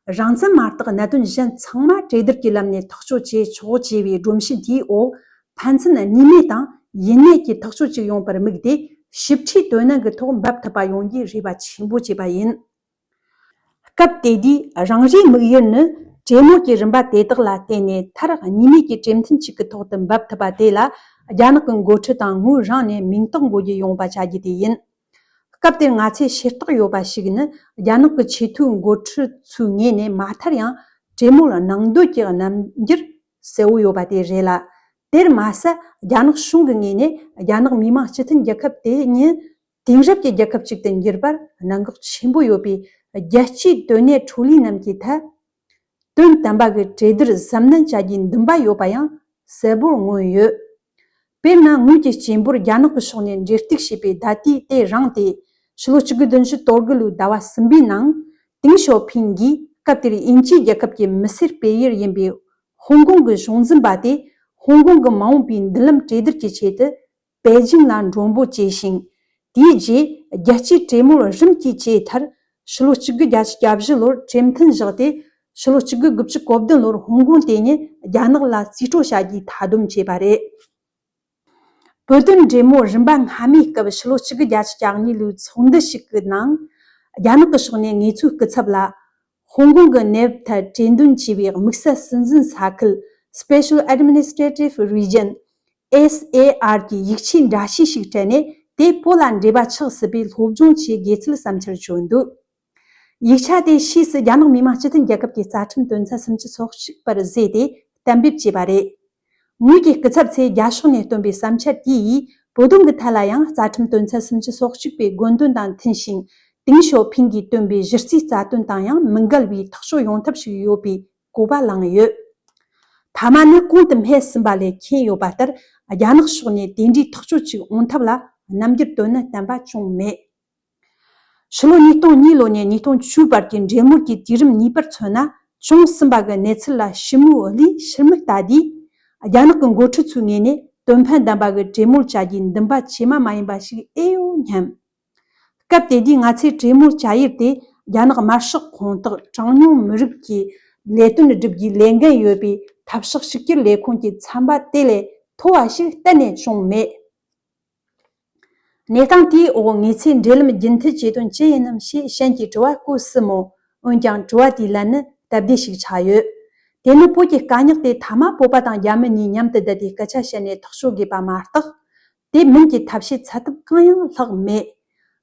རང་བཙན་མ་གཏོགས་གནད་དོན་གཞན་ཚང་མ་གྲོས་བསྡུར་གྱི་ལམ་ནས་ཐག་གཅོད་བྱེད་ཆོག་ཅེས་པའི་སྒྲོམ་གཞི་འདིའི་འོག་ཕན་ཚུན་གཉིས་མོས་དང་ཡིད་གཉིས་ཀྱིས་ཐག་གཅོད་ཅིག་ཡོང་བར་དམིགས་ཏེ་ ཞིབ་ཕྲའི་དོན་གནད་ཀྱི་ཐོག་འབབ་ཐུབ་པ་ཡོང་རྒྱུའི་རེ་བ་ཆེན་པོ་བྱས་པ་ཡིན། སྐབས་དེ་དུས་རང་རེའི་དམིགས་ཡུལ་ནི་གྲོས་མོལ་གྱི་རིམ་པ་དེ་དག་ལ་བརྟེན་ནས་མཐར་གཉིས་མེད་ཀྱི་གྲོས་མཐུན་གཅིག་གི་ཐོག་ཏུ་འབབ་ཐུབ་པ་དེ་ལ་རྒྱ་ནག་གི་འགོ་ཁྲིད་དང་ངོས་རང་ནས་མིང་རྟགས་འགོད་རྒྱུ་ཡོང་བ་བྱ་རྒྱུ་དེ་ཡིན། སྐབས་དེར་ང་ཚོས་ཤེས་རྟོགས་ཡོད་པ་ཞིག་ནི་རྒྱ་ནག་གི་ཆེས་མཐོའི་འགོ་ཁྲིད་ཚོའི་ངོས་ནས་མ་མཐར་ཡང་གྲོས་མོལ་གནང་འདོད་ཀྱི་རྣམ་འགྱུར་གསལ་བོ་ཡོད་པ་དེ་རེད་ལ། དེར་མ་ཟད་རྒྱ་ནག་གཞུང་གི་ངོས་ནས་རྒྱ་ནག་མི་དམངས་སྤྱི་མཐུན་རྒྱལ་ཁབ་དེ་ཉིད་དེང་རབས་ཀྱི་རྒྱལ་ཁབ་ཅིག་ཏུ་འགྱུར་བར་གནད་འགག་ཆེན་པོ་ཡོད་པའི་རྒྱལ་སྤྱིའི་དོན་གནད་འཕྲོ་ལས་རྣམས་ཀྱི་ཐད། དོན་དམ་པ་གི་གྲོས་བསྡུར་གཟབ་ནན་བྱ་རྒྱུའི་འདུན་པ་ཡོད་པ་ཡང་གསལ་པོར་མངོན་ཡོད། དཔེར་ན། ངོས་ཀྱི་སྐྱེས་འབོར་རྒྱ་ནག་གི་ཕྱོགས་ནས་འབྲེལ་གཏུག་བྱས་པའི་ཟླ་དུས་དེ་རིང་སྟེ། ཕྱི་ལོ་ཆིག་སྟོང་དགུ་བརྒྱ་དོན་བཞི་དོན་དགུ་ལོའི་ཟླ་བ་གསུམ་པའི་ནང་། ཏེང་ཞའོ་ཕིང་གིས་སྐབས་དེར་དབྱིན་ཇིའི་རྒྱལ་ཁབ་ཀྱི་མི་སེར་སྤེལ་ཡུལ་ཡིན་པའི་ཧོང་ཀོང་གི་གཞུང་འཛིན་པ་དེ་ཧོང་ཀོང་གི་མ་འོངས་པའི་མདུན་ལམ་གྲོས་བསྡུར་གྱི་ཆེད་དུ། པེ་ཅིང་ལ་མགྲོན་པོ་བྱས་ཤིང་། དེའི་རྗེས་རྒྱལ་སྤྱིའི་གྲོས་མོལ་རིམ་གྱིས་བྱས་མཐར། ཕྱི་ལོ་ཆིག་སྟོང་དགུ་བརྒྱ་བརྒྱད་ཅུ་གྱ་བཞི་ལོར་གྲོས་མཐུན་བཞག་སྟེ། ཕྱི་ལོ་ཆིག་སྟོང་དགུ་བརྒྱ་དགུ་བཅུ་གོ་བདུན་ལོར་ཧོང་ཀོང་དེ་ཉིད་རྒྱ་ནག་ལ་རྩིས་སྤྲོད་བྱ་རྒྱུའི་མཐའ་སྡོམ་བྱས་པ་རེད། བོད་དོན་གྲོས་མོལ་རིམ་པ་སྔ་མའི་སྐབས། ཕྱི་ལོ་ཆིག་སྟོང་དགུ་བརྒྱ་བརྒྱད་ཅུ་གྱ་གཉིས་ལོའི་ཚོགས་འདུ་ཞིག་གི་ནང་། རྒྱ་ནག་གི་ཕྱོགས་ནས་ངེད་ཚོའི་སྐུ་ཚབ་ལ། ཧོང་ཀོང་གི་གནས་བབ་ཐད་གྲོས་འདོན་བྱས་པའི་དམིགས་བསལ་སྲིད་འཛིན་ས་ཁུལ། Special Administrative Region། S A R གྱི་ཡིག་ཆའི་འགྲེལ་བཤད་ཞིག་སྤྲད་ནས། དེ་བོད་ལ་འབྲེལ་བ་ཆགས་སྲིད་པའི་སློབ་སྦྱོང་བྱེད་དགོས་ཚུལ་བསམ་འཆར་བྱུང་འདུག། ཡིག་ཆ་དེ་ཕྱིས་སུ་རྒྱ་ནག་མི་དམངས་སྤྱི་མཐུན་རྒྱལ་ཁབ་ཀྱི་རྩ་ཁྲིམས་དོན་ཚན་སུམ་ཅུ་སོ་གཅིག་པར་བཟོས་ཏེ་གཏན་འབེབས་བྱས་པ་རེད། ངོས་ཀྱི་སྐུ་ཚབ་ཚོས་རྒྱ་ཕྱོགས་ནས་བཏོན་པའི་བསམ་འཆར་དེ་ཡིས་བོད་དོན་གྱི་ཐད་ལ་ཡང་རྩ་ཁྲིམས་དོན་ཚན་སུམ་ཅུ་སོ་གཅིག་པའི་དགོངས་དོན་དང་མཐུན་ཞིང་། ཏེང་ཞའོ་ཕིང་གིས་བཏོན་པའི་གཞི་རྩའི་རྩ་དོན་དང་ཡང་མི་འགལ་བའི་ཐག་གཅོད་ཡོང་ཐབས་ཤིག་ཡོད་པའི་གོ་བ་བླངས་ཡོད། མཐའ་མ་ནི་གོང་དུ་སྨྲས་ཟིན་པ་ལས་མཁྱེན་ཡོད་པ་ལྟར། རྒྱ་ནག་ཕྱོགས་ནས་དེ་འདྲའི་ཐག་གཅོད་ཅིག་འོང་ཐབས་ལ་རྣམ་འགྱུར་དོ་ནན་ལྡན་པ་བྱུང་མེད། ཕྱི་ལོ་ཉིས་སྟོང་གཉིས་ལོ་ནས་ཉིས་སྟོང་བཅུ་བར་གྱི་འབྲེལ་མོལ་གྱི་དུས་རིམ་གཉིས་པར་མཚོན་ན། བྱུང་ཟིན་པ་གི་གནས་ཚུལ་ལ་ཞིབ་མོའི་བསླུས་ཕྱིར་མིག་ལྟ་དུས། རྒྱ་ནག་གི་འགོ་ཁྲིད་ཚོའི་ངོས་ནས་དོན་ཕན་ལྡན་པ་གི་གྲོས་མོལ་བྱ་རྒྱུའི་འདུན་པ་ཇེ་དམའ་མ་ཡིན་པ་ཞིག་ཨེ་ཡོད་སྙམ། སྐབས་དེ་དུས་ང་ཚོས་གྲོས་མོལ་བྱ་ཡུལ་དེ་རྒྱ་ནག་དམར་ཤོག་ཁོངས་གཏོགས་གྲངས་ཉུང་མི་རིགས་ཀྱི་ལས་དོན་སྒྲུབ་རྒྱུའི་ལས་འགན་ཡོད་པའི་འཐབ་ཕྱོགས་གཅིག་གྱུར་ལས་ཁུངས་ཀྱི་ཚན་པ་དེ་ལས་མཐོ་བ་ཞིག་གཏན་ནས་བྱུང་མེད། གནས་སྟངས་དེའི་འོག་ངེད་ཚོས་འབྲེལ་ལམ་རྒྱུན་མཐུད་བྱེད་དོན་ཅི་ཡིན་ནམ་ཞེས་གཞན་གྱིས་དྲི་བ་བཀོད་སྲིད་མོད། འོན་ཀྱང་དྲི་བ་དེའི་ལན་ནི་སྟབས་བདེ་ཞིག་ཆགས་ཡོད། དེ་ནི་བོད་ཀྱི་དཀའ་རྙོག་དེ་མཐའ་མ་བོད་པ་དང་རྒྱ་མི་གཉིས་མཉམ་དུ་བསྡད་དེ་སྐད་ཆ་བཤད་ནས་ཐག་གཅོད་དགོས་པ་མ་གཏོགས། དེ་མིན་གྱི་ཐབས་ཤེས་འཚོལ་ཐབས་གང་ཡང་ལྷག་མེད།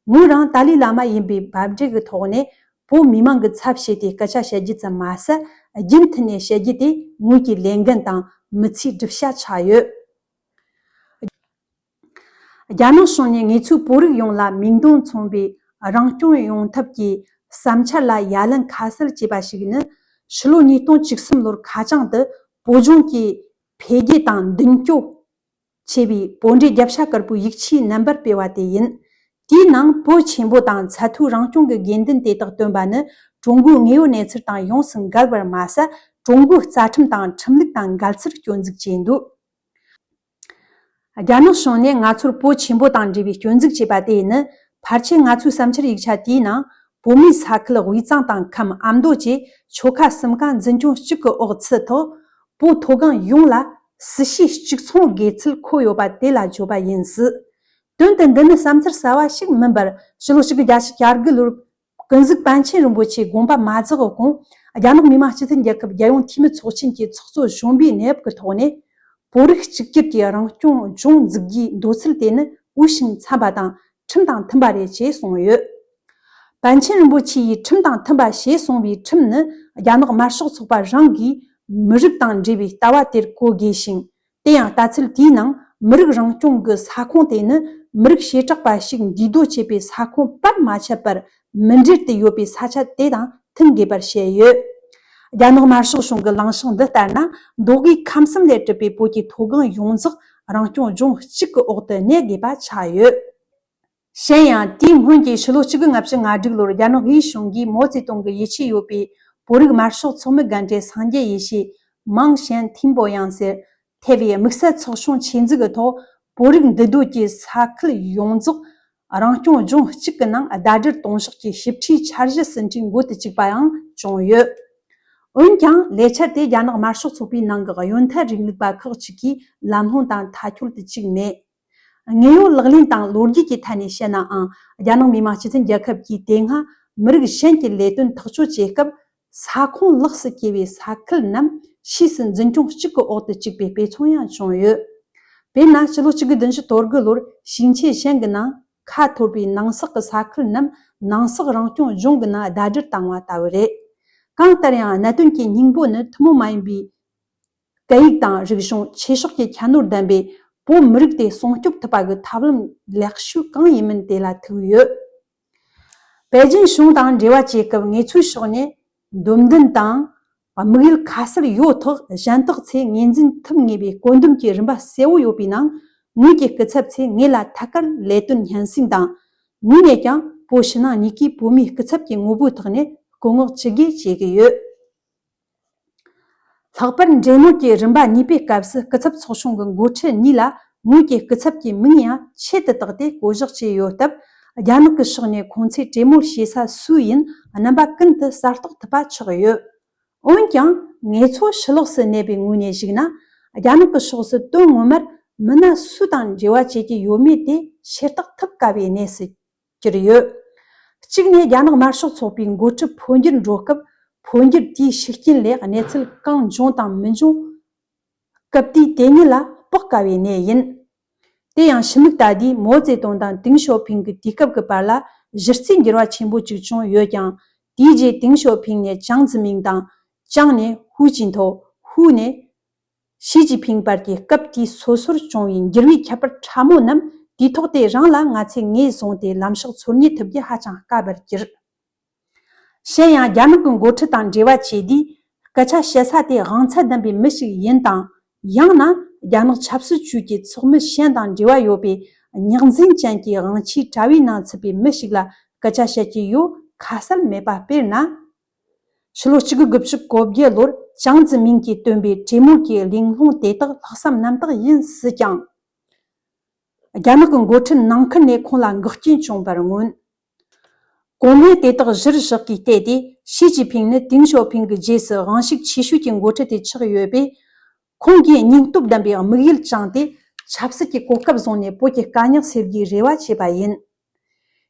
ངོས་རང་ཏཱ་ལའི་བླ་མ་ཡིན་པའི་བབ་འབྲེལ་གྱི་ཐོག་ནས་བོད་མི་མང་གི་ཚབ་བྱས་ཏེ་སྐད་ཆ་བཤད་རྒྱུ་ཙམ་མ་ཟད། རྒྱུན་མཐུད་ནས་བཤད་རྒྱུ་དེ་ངོས་ཀྱི་ལས་འགན་དང་མི་ཚེའི་སྒྲུབ་བྱ་ཆགས་ཡོད། རྒྱ་ནག་གཞུང་ནས་ངེད་ཚོའི་བོད་རིགས་ཡོངས་ལ་མིང་དོན་མཚུངས་པའི་རང་སྐྱོང་ཡོང་ཐབས་ཀྱི་བསམ་འཆར་ལ་ཡ་ལན་ཁ་གསལ་བྱས་པ་ཞིག་ནི། ཕྱི་ལོ་ཉིས་སྟོང་བཅུ་གསུམ་ལོར་ཁ་བྱང་དུ་བོད་ལྗོངས་ཀྱི་འཕེལ་རྒྱས་དང་མདུན་སྐྱོད་ཆེ་བའི་བོད་འབྲེལ་རྒྱབ་ཤ་དཀར་པོའི་ཡིག་ཆའི་རྣམ་པར་སྤེལ་བ་དེ་ཡིན། དེའི་ནང་བོད་ཆེན་པོ་དང་ཚད་མཐོའི་རང་སྐྱོང་གི་དགོས་འདུན་དེ་དག་བཏོན་པ་ནི། ཀྲུང་གོའི་དངོས་ཡོད་གནས་ཚུལ་དང་ཡོངས་སུ་འགལ་བར་མ་ཟད། ཀྲུང་གོའི་རྩ་ཁྲིམས་དང་ཁྲིམས་ལུགས་དང་འགལ་ཚུལ་སྐྱོན་འཛུགས་བྱས་འདུག། རྒྱ་ནག་གཞུང་ནས་ང་ཚོར་བོད་ཆེན་པོ་དང་འབྲེལ་བའི་སྐྱོན་འཛུགས་བྱས་པ་དེ་ནི། ཕལ་ཆེར་ང་ཚོའི་བསམ་འཆར་ཡིག་ཆ་དེའི་ནང་། བོད་མིའི་ས་ཁུལ་དབུས་གཙང་དང་ཁམས་ཨ་མདོ་བཅས་ཆོལ་ཁ་གསུམ་ཀ་འཛིན་སྐྱོང་གཅིག་གི་འོག་ཚུད་ཐོག། བོད་མཐོ་སྒང་ཡོངས་ལ་སྲིད་ཞི་གཅིག་མཚུངས་དགོས་ཚུལ་འཁོད་ཡོད་པ་དེ་ལ་བརྗོད་པ་ཡིན་སྲིད། དོན་དུ་འདི་ནི་བསམ་ཚུལ་གསར་བ་ཞིག་མིན་པར། ཕྱི་ལོ་ཆིག་སྟོང་དགུ་བརྒྱ་བརྒྱད་ཅུ་གྱ་དགུ་ལོར། ཀུན་གཟིགས་པཎ་ཆེན་རིན་པོ་ཆེའི་དགོངས་པ་མ་རྫོགས་གོང་། རྒྱ་ནག་མི་དམངས་སྤྱི་མཐུན་རྒྱལ་ཁབ་རྒྱལ་ཡོངས་འཐུས་མི་ཚོགས་ཆེན་གྱི་ཚོགས་གཙོ་གཞོན་པའི་གནས་བབ་ཀྱི་ཐོག་ནས། བོད་རིགས་གཅིག་གྱུར་གྱི་རང་སྐྱོང་ལྗོངས་འཛུགས་རྒྱུའི་འདོད་ཚུལ་དེ་ནི་འོས་ཤིང་འཚམ་པ་དང་ཁྲིམས་དང་མཐུན་པ་རེད་ཅེས་གསུངས་ཡོད། པཎ་ཆེན་རིན་པོ་ཆེ་ཡིས་ཁྲིམས་དང་མཐུན་པ་ཞེས་གསུངས་པའི་ཁྲིམས་ནི། རྒྱ་ནག་དམར་ཤོག་ཚོགས་པ་རང་གིས་མི་རིགས་དང་འབྲེལ་བའི་ལྟ་བ་དེར་གོ་དགོས་ཤིང་། དེ་ཡང་ལྟ་ཚུལ་དེའི་ནང་། མི་རིགས་རང་སྐྱོང་གི་ས་ཁོངས་དེ་ནི་མི་རིགས་བྱེ་བྲག་པ་ཞིག་འདུས་སྡོད་བྱེད་པའི་ས་ཁོངས་པར་མ་ཆད་པར་མི་འབྲེལ་དུ་ཡོད་པའི་ས་ཆ་དེ་དང་མཐུན་དགོས་པར་བཤད་ཡོད། རྒྱ་ནག་དམར་ཤོག་གཞུང་གི་ལངས་ཕྱོགས་འདི་ལྟར་ན། མདོ་དབུས་ཁམས་གསུམ་ལས་གྲུབ་པའི་བོད་ཀྱི་མཐོ་སྒང་ཡོངས་རྫོགས་རང་སྐྱོང་ལྗོངས་གཅིག་གི་འོག་ཏུ་གནས་དགོས་པ་ཆགས་ཡོད། གཞན་ཡང་། དེའི་སྔོན་གྱི་ཕྱི་ལོ་གཅིག་དགུ་ལྔ་བཅུ་ང་དྲུག་ལོར་རྒྱ་ནག་དབུས་གཞུང་གིས་མའོ་ཙེ་ཏུང་གི་ཡིད་ཆེས་ཡོད་པའི་བོད་རིགས་དམར་ཤོག་ཚོགས་མི་རྒན་གྲས་སངས་རྒྱས་ཡེ་ཤེས། མང་ཞན་ཐིན་པོ་ཡང་ཟེར། ཐེ་བའི་དམིགས་བསལ་ཚོགས་ཆུང་ཆེད་འཛུགས་ཀྱི་ཐོག། བོད་རིགས་འདུས་སྡོད་ཀྱི་ས་ཁུལ་ཡོངས་རྫོགས་རང་སྐྱོང་ལྗོངས་གཅིག་གི་ནང་ཟླ་སྒྲིལ་གཏོང་ཕྱོགས་ཀྱི་ཞིབ་ཕྲའི་འཆར་གཞི་ཟིན་བྲིས་འགོ་དུ་བཅུག་པའང་བྱུང་ཡོད། འོན་ཀྱང་། ལས་འཆར་དེ་རྒྱ་ནག་དམར་ཤོག་ཚོགས་པའི་ནང་གི་གཡོན་ཐལ་རིང་ལུགས་པ་ཁག་ཅིག་གིས་ལམ་ལྷོང་དང་མཐའ་འཁྱོལ་དུ་བཅུག་མེད། དངོས་ཡོད་ལག་ལེན་དང་ལོ་རྒྱུས་ཀྱི་ཐད་ནས་བཤད་ནའང་། རྒྱ་ནག་མི་དམངས་སྤྱི་མཐུན་རྒྱལ་ཁབ་ཀྱིས་དེ་སྔ་མི་རིགས་གཞན་གྱི་ལས་དོན་ཐག་གཅོད་བྱེད་སྐབས། ས་ཁོངས་ལོགས་སུ་གྱེས་པའི་ས་ཁུལ་རྣམས་ཕྱིས་སུ་འཛིན་སྐྱོང་གཅིག་གི་འོག་ཏུ་བཅུག་པའི་དཔེ་མཚོན་ཡང་བྱུང་ཡོད། དཔེར་ན། ཕྱི་ལོ་གཅིག་དགུ་བདུན་ཅུ་དོན་དགུ་ལོར་ཞིང་ཆེན་ཞན་གྱི་ནང་ཁ་འཐོར་པའི་ནང་སོག་གི་ས་ཁུལ་རྣམས་ནང་སོག་རང་སྐྱོང་ལྗོངས་ཀྱི་ནང་ཟླ་སྒྲིལ་བཏང་བ་ལྟ་བུ་རེད། གང་ལྟར་ཡང་། གནད་དོན་གྱི་སྙིང་པོ་ནི་ཐུན་མོང་མ་ཡིན་པའི་སྐད་ཡིག་དང་རིག་གཞུང་། ཆོས་ཕྱོགས་ཀྱི་ཁྱད་ནོར་ལྡན་པའི་བོད་མི་རིགས་དེ་སྲུང་སྐྱོབ་ཐུབ་པ་གི་ཐབས་ལམ་ལེགས་ཤོས་གང་ཡིན་མིན་དེ་ལ་ཐུག་ཡོད། པེ་ཅིན་གཞུང་དང་འབྲེལ་བ་བྱེད་སྐབས། ངེད་ཚོའི་ཕྱོགས་ནས་འདོད་འདུན་དང་དམིགས་ཡུལ་ཁ་གསལ་ཡོད་ཐོག་གཞན་དག་ཚོས་ངོས་འཛིན་ཐུབ་ངེས་པའི་བཀོད་འདོམས་ཀྱི་རིམ་པ་གསལ་བོ་ཡོད་པའི་ནང་། ངོས་ཀྱི་སྐུ་ཚབ་ཚོས་ངེད་ལ་ཐད་ཀར་ལས་དོན་སྙན་སེང་དང་། ངོས་ནས་ཀྱང་བོད་ཕྱི་ནང་གཉིས་ཀའི་བོད་མིའི་སྐུ་ཚབ་ཀྱི་ངོ་བོའི་ཐོག་ནས་སྐུ་ངོ་ཅི་དགོས་བྱེད་ཀྱི་ཡོད། ལྷག་པར་འབྲེལ་མོལ་གྱི་རིམ་པ་གཉིས་པའི་སྐབས་སུ། སྐུ་ཚབ་ཚོགས་ཆུང་གི་འགོ་ཁྲིད་གཉིས་ལ་ངོས་ཀྱི་སྐུ་ཚབ་ཀྱི་མིང་ཡང་ཆེད་དུ་བཏགས་ཏེ་བསྐོ་གཞག་བྱས་ཡོད་སྟབས། རྒྱ་ནག་གི་ཕྱོགས་ནས་ཁོང་ཚོས་གྲོས་མོལ་བྱེད་ས་སུ་ཡིན་རྣམ་པ་ཀུན་ཏུ་གསལ་རྟོགས་ཐུབ་པ་ཆགས་ཡོད། འོན་ཀྱང་། ངེད་ཚོ་ཕྱི་ལོགས་སུ་གནས་པའི་ངོས་ནས་གཞིགས་ན། རྒྱ་ནག་གི་ཕྱོགས་སུ་དོན་ངོ་མར་མི་སྣ་སུ་དང་འབྲེལ་བ་བྱེད་ཀྱི་ཡོད་མེད་དེ་ཤེས་རྟོགས་ཐུབ་དཀའ་བའི་གནས་སུ་གྱུར་ཡོད། གཅིག་ནས། རྒྱ་ནག་དམར་ཤོག་ཚོགས་པའི་འགོ་ཁྲིད་འཕོ་འགྱུར་འགྲོ་སྐབས། འཕོ་འགྱུར་དེའི་ཤུགས་རྐྱེན་ལས་གནས་ཚུལ་གང་འབྱུང་དང་མི་འབྱུང་སྐབས་དུས་དེ་ཉིད་ལ་དཔོག་དཀའ་བའི་གནས་ཡིན། དེ་ཡང་ཕྱི་མིག་ལྟ་དུས། མའོ་ཙེ་ཏུང་དང་ཏེང་ཞའོ་ཕིང་གི་དུས་སྐབས་ཀྱི་བར་ལ་གཞི་རྩའི་འགྱུར་བ་ཆེན་པོ་གཅིག་བྱུང་ཡོད་ཀྱང་། དེའི་རྗེས་ཏེང་ཞའོ་ཕིང་ནས་ཅང་ཙི་མིང་དང་། ཅང་ནས་ཧུའུ་ཅིན་ཐོ། ཧུའུ་ནས་ཞི་ཅིན་ཕིང་བར་གྱི་སྐབས་དེའི་སོ་སོར་བྱུང་བའི་འགྱུར་བའི་ཁྱད་པར་ཕྲ་མོ་རྣམས། དུས་ཐོག་དེ་རང་ལ་ང་ཚོས་ངོས་བཟུང་སྟེ་ལམ་ཕྱོགས་ཚོར་རྙེད་ཐུབ་རྒྱུ་ཧ་ཅང་དཀའ་བར་གྱུར། གཞན་ཡང་། རྒྱ་ནག་གི་འགོ་ཁྲིད་དང་འབྲེལ་བ་བྱེད་དུས། སྐད་ཆ་བཤད་ས་དེ་དབང་ཚད་ལྡན་པའི་མི་ཞིག་ཡིན་དང་། ཡང་ན། རྒྱ་ནག་ཆབ་སྲིད་ཅུས་ཀྱི་ཚོགས་མི་གཞན་དང་འབྲེལ་བ་ཡོད་པའི་རྙོག་འཛིང་ཅན་གྱི་དབང་ཆའི་དྲ་བའི་ནང་ཚུད་པའི་མི་ཞིག་ལ་སྐད་ཆ་བཤད་ཀྱི་ཡོད་ཁ་གསལ་མེད་པ། དཔེར་ན། ཕྱི་ལོ་གཅིག་དགུ་དགུ་བཅུ་གོ་བརྒྱད་ལོར་ཅང་ཙི་མིང་གིས་བཏོན་པའི་གྲོས་མོལ་གྱི་གླེང་སློང་དེ་དག་ལྷག་བསམ་རྣམ་དག་ཡིན་སྲིད་ཀྱང་། རྒྱ་ནག་གི་འགོ་ཁྲིད་ནང་ཁུལ་ནས་ཁོང་ལ་འགོག་རྐྱེན་བྱུང་བར་མངོན། གོང་སྨོས་དེ་དག་གཞིར་བཞག་གིས་བལྟས་ཏེ། ཞི་ཅིན་ཕིང་ནི་ཏེང་ཞའོ་ཕིང་གི་རྗེས་སུ་དབང་ཤུགས་ཆེ་ཤོས་ཀྱི་འགོ་ཁྲིད་དེ་ཆགས་ཡོད་པས། ཁོང་གིས་སྙིང་སྟོབས་ལྡན་པའི་དམིགས་ཡུལ་བཅངས་ཏེ། ཆབ་སྲིད་ཀྱི་གོ་སྐབས་བཟུང་ནས་བོད་ཀྱི་དཀའ་རྙོག་སེལ་རྒྱུའི་རེ་བ་བྱས་པ་ཡིན།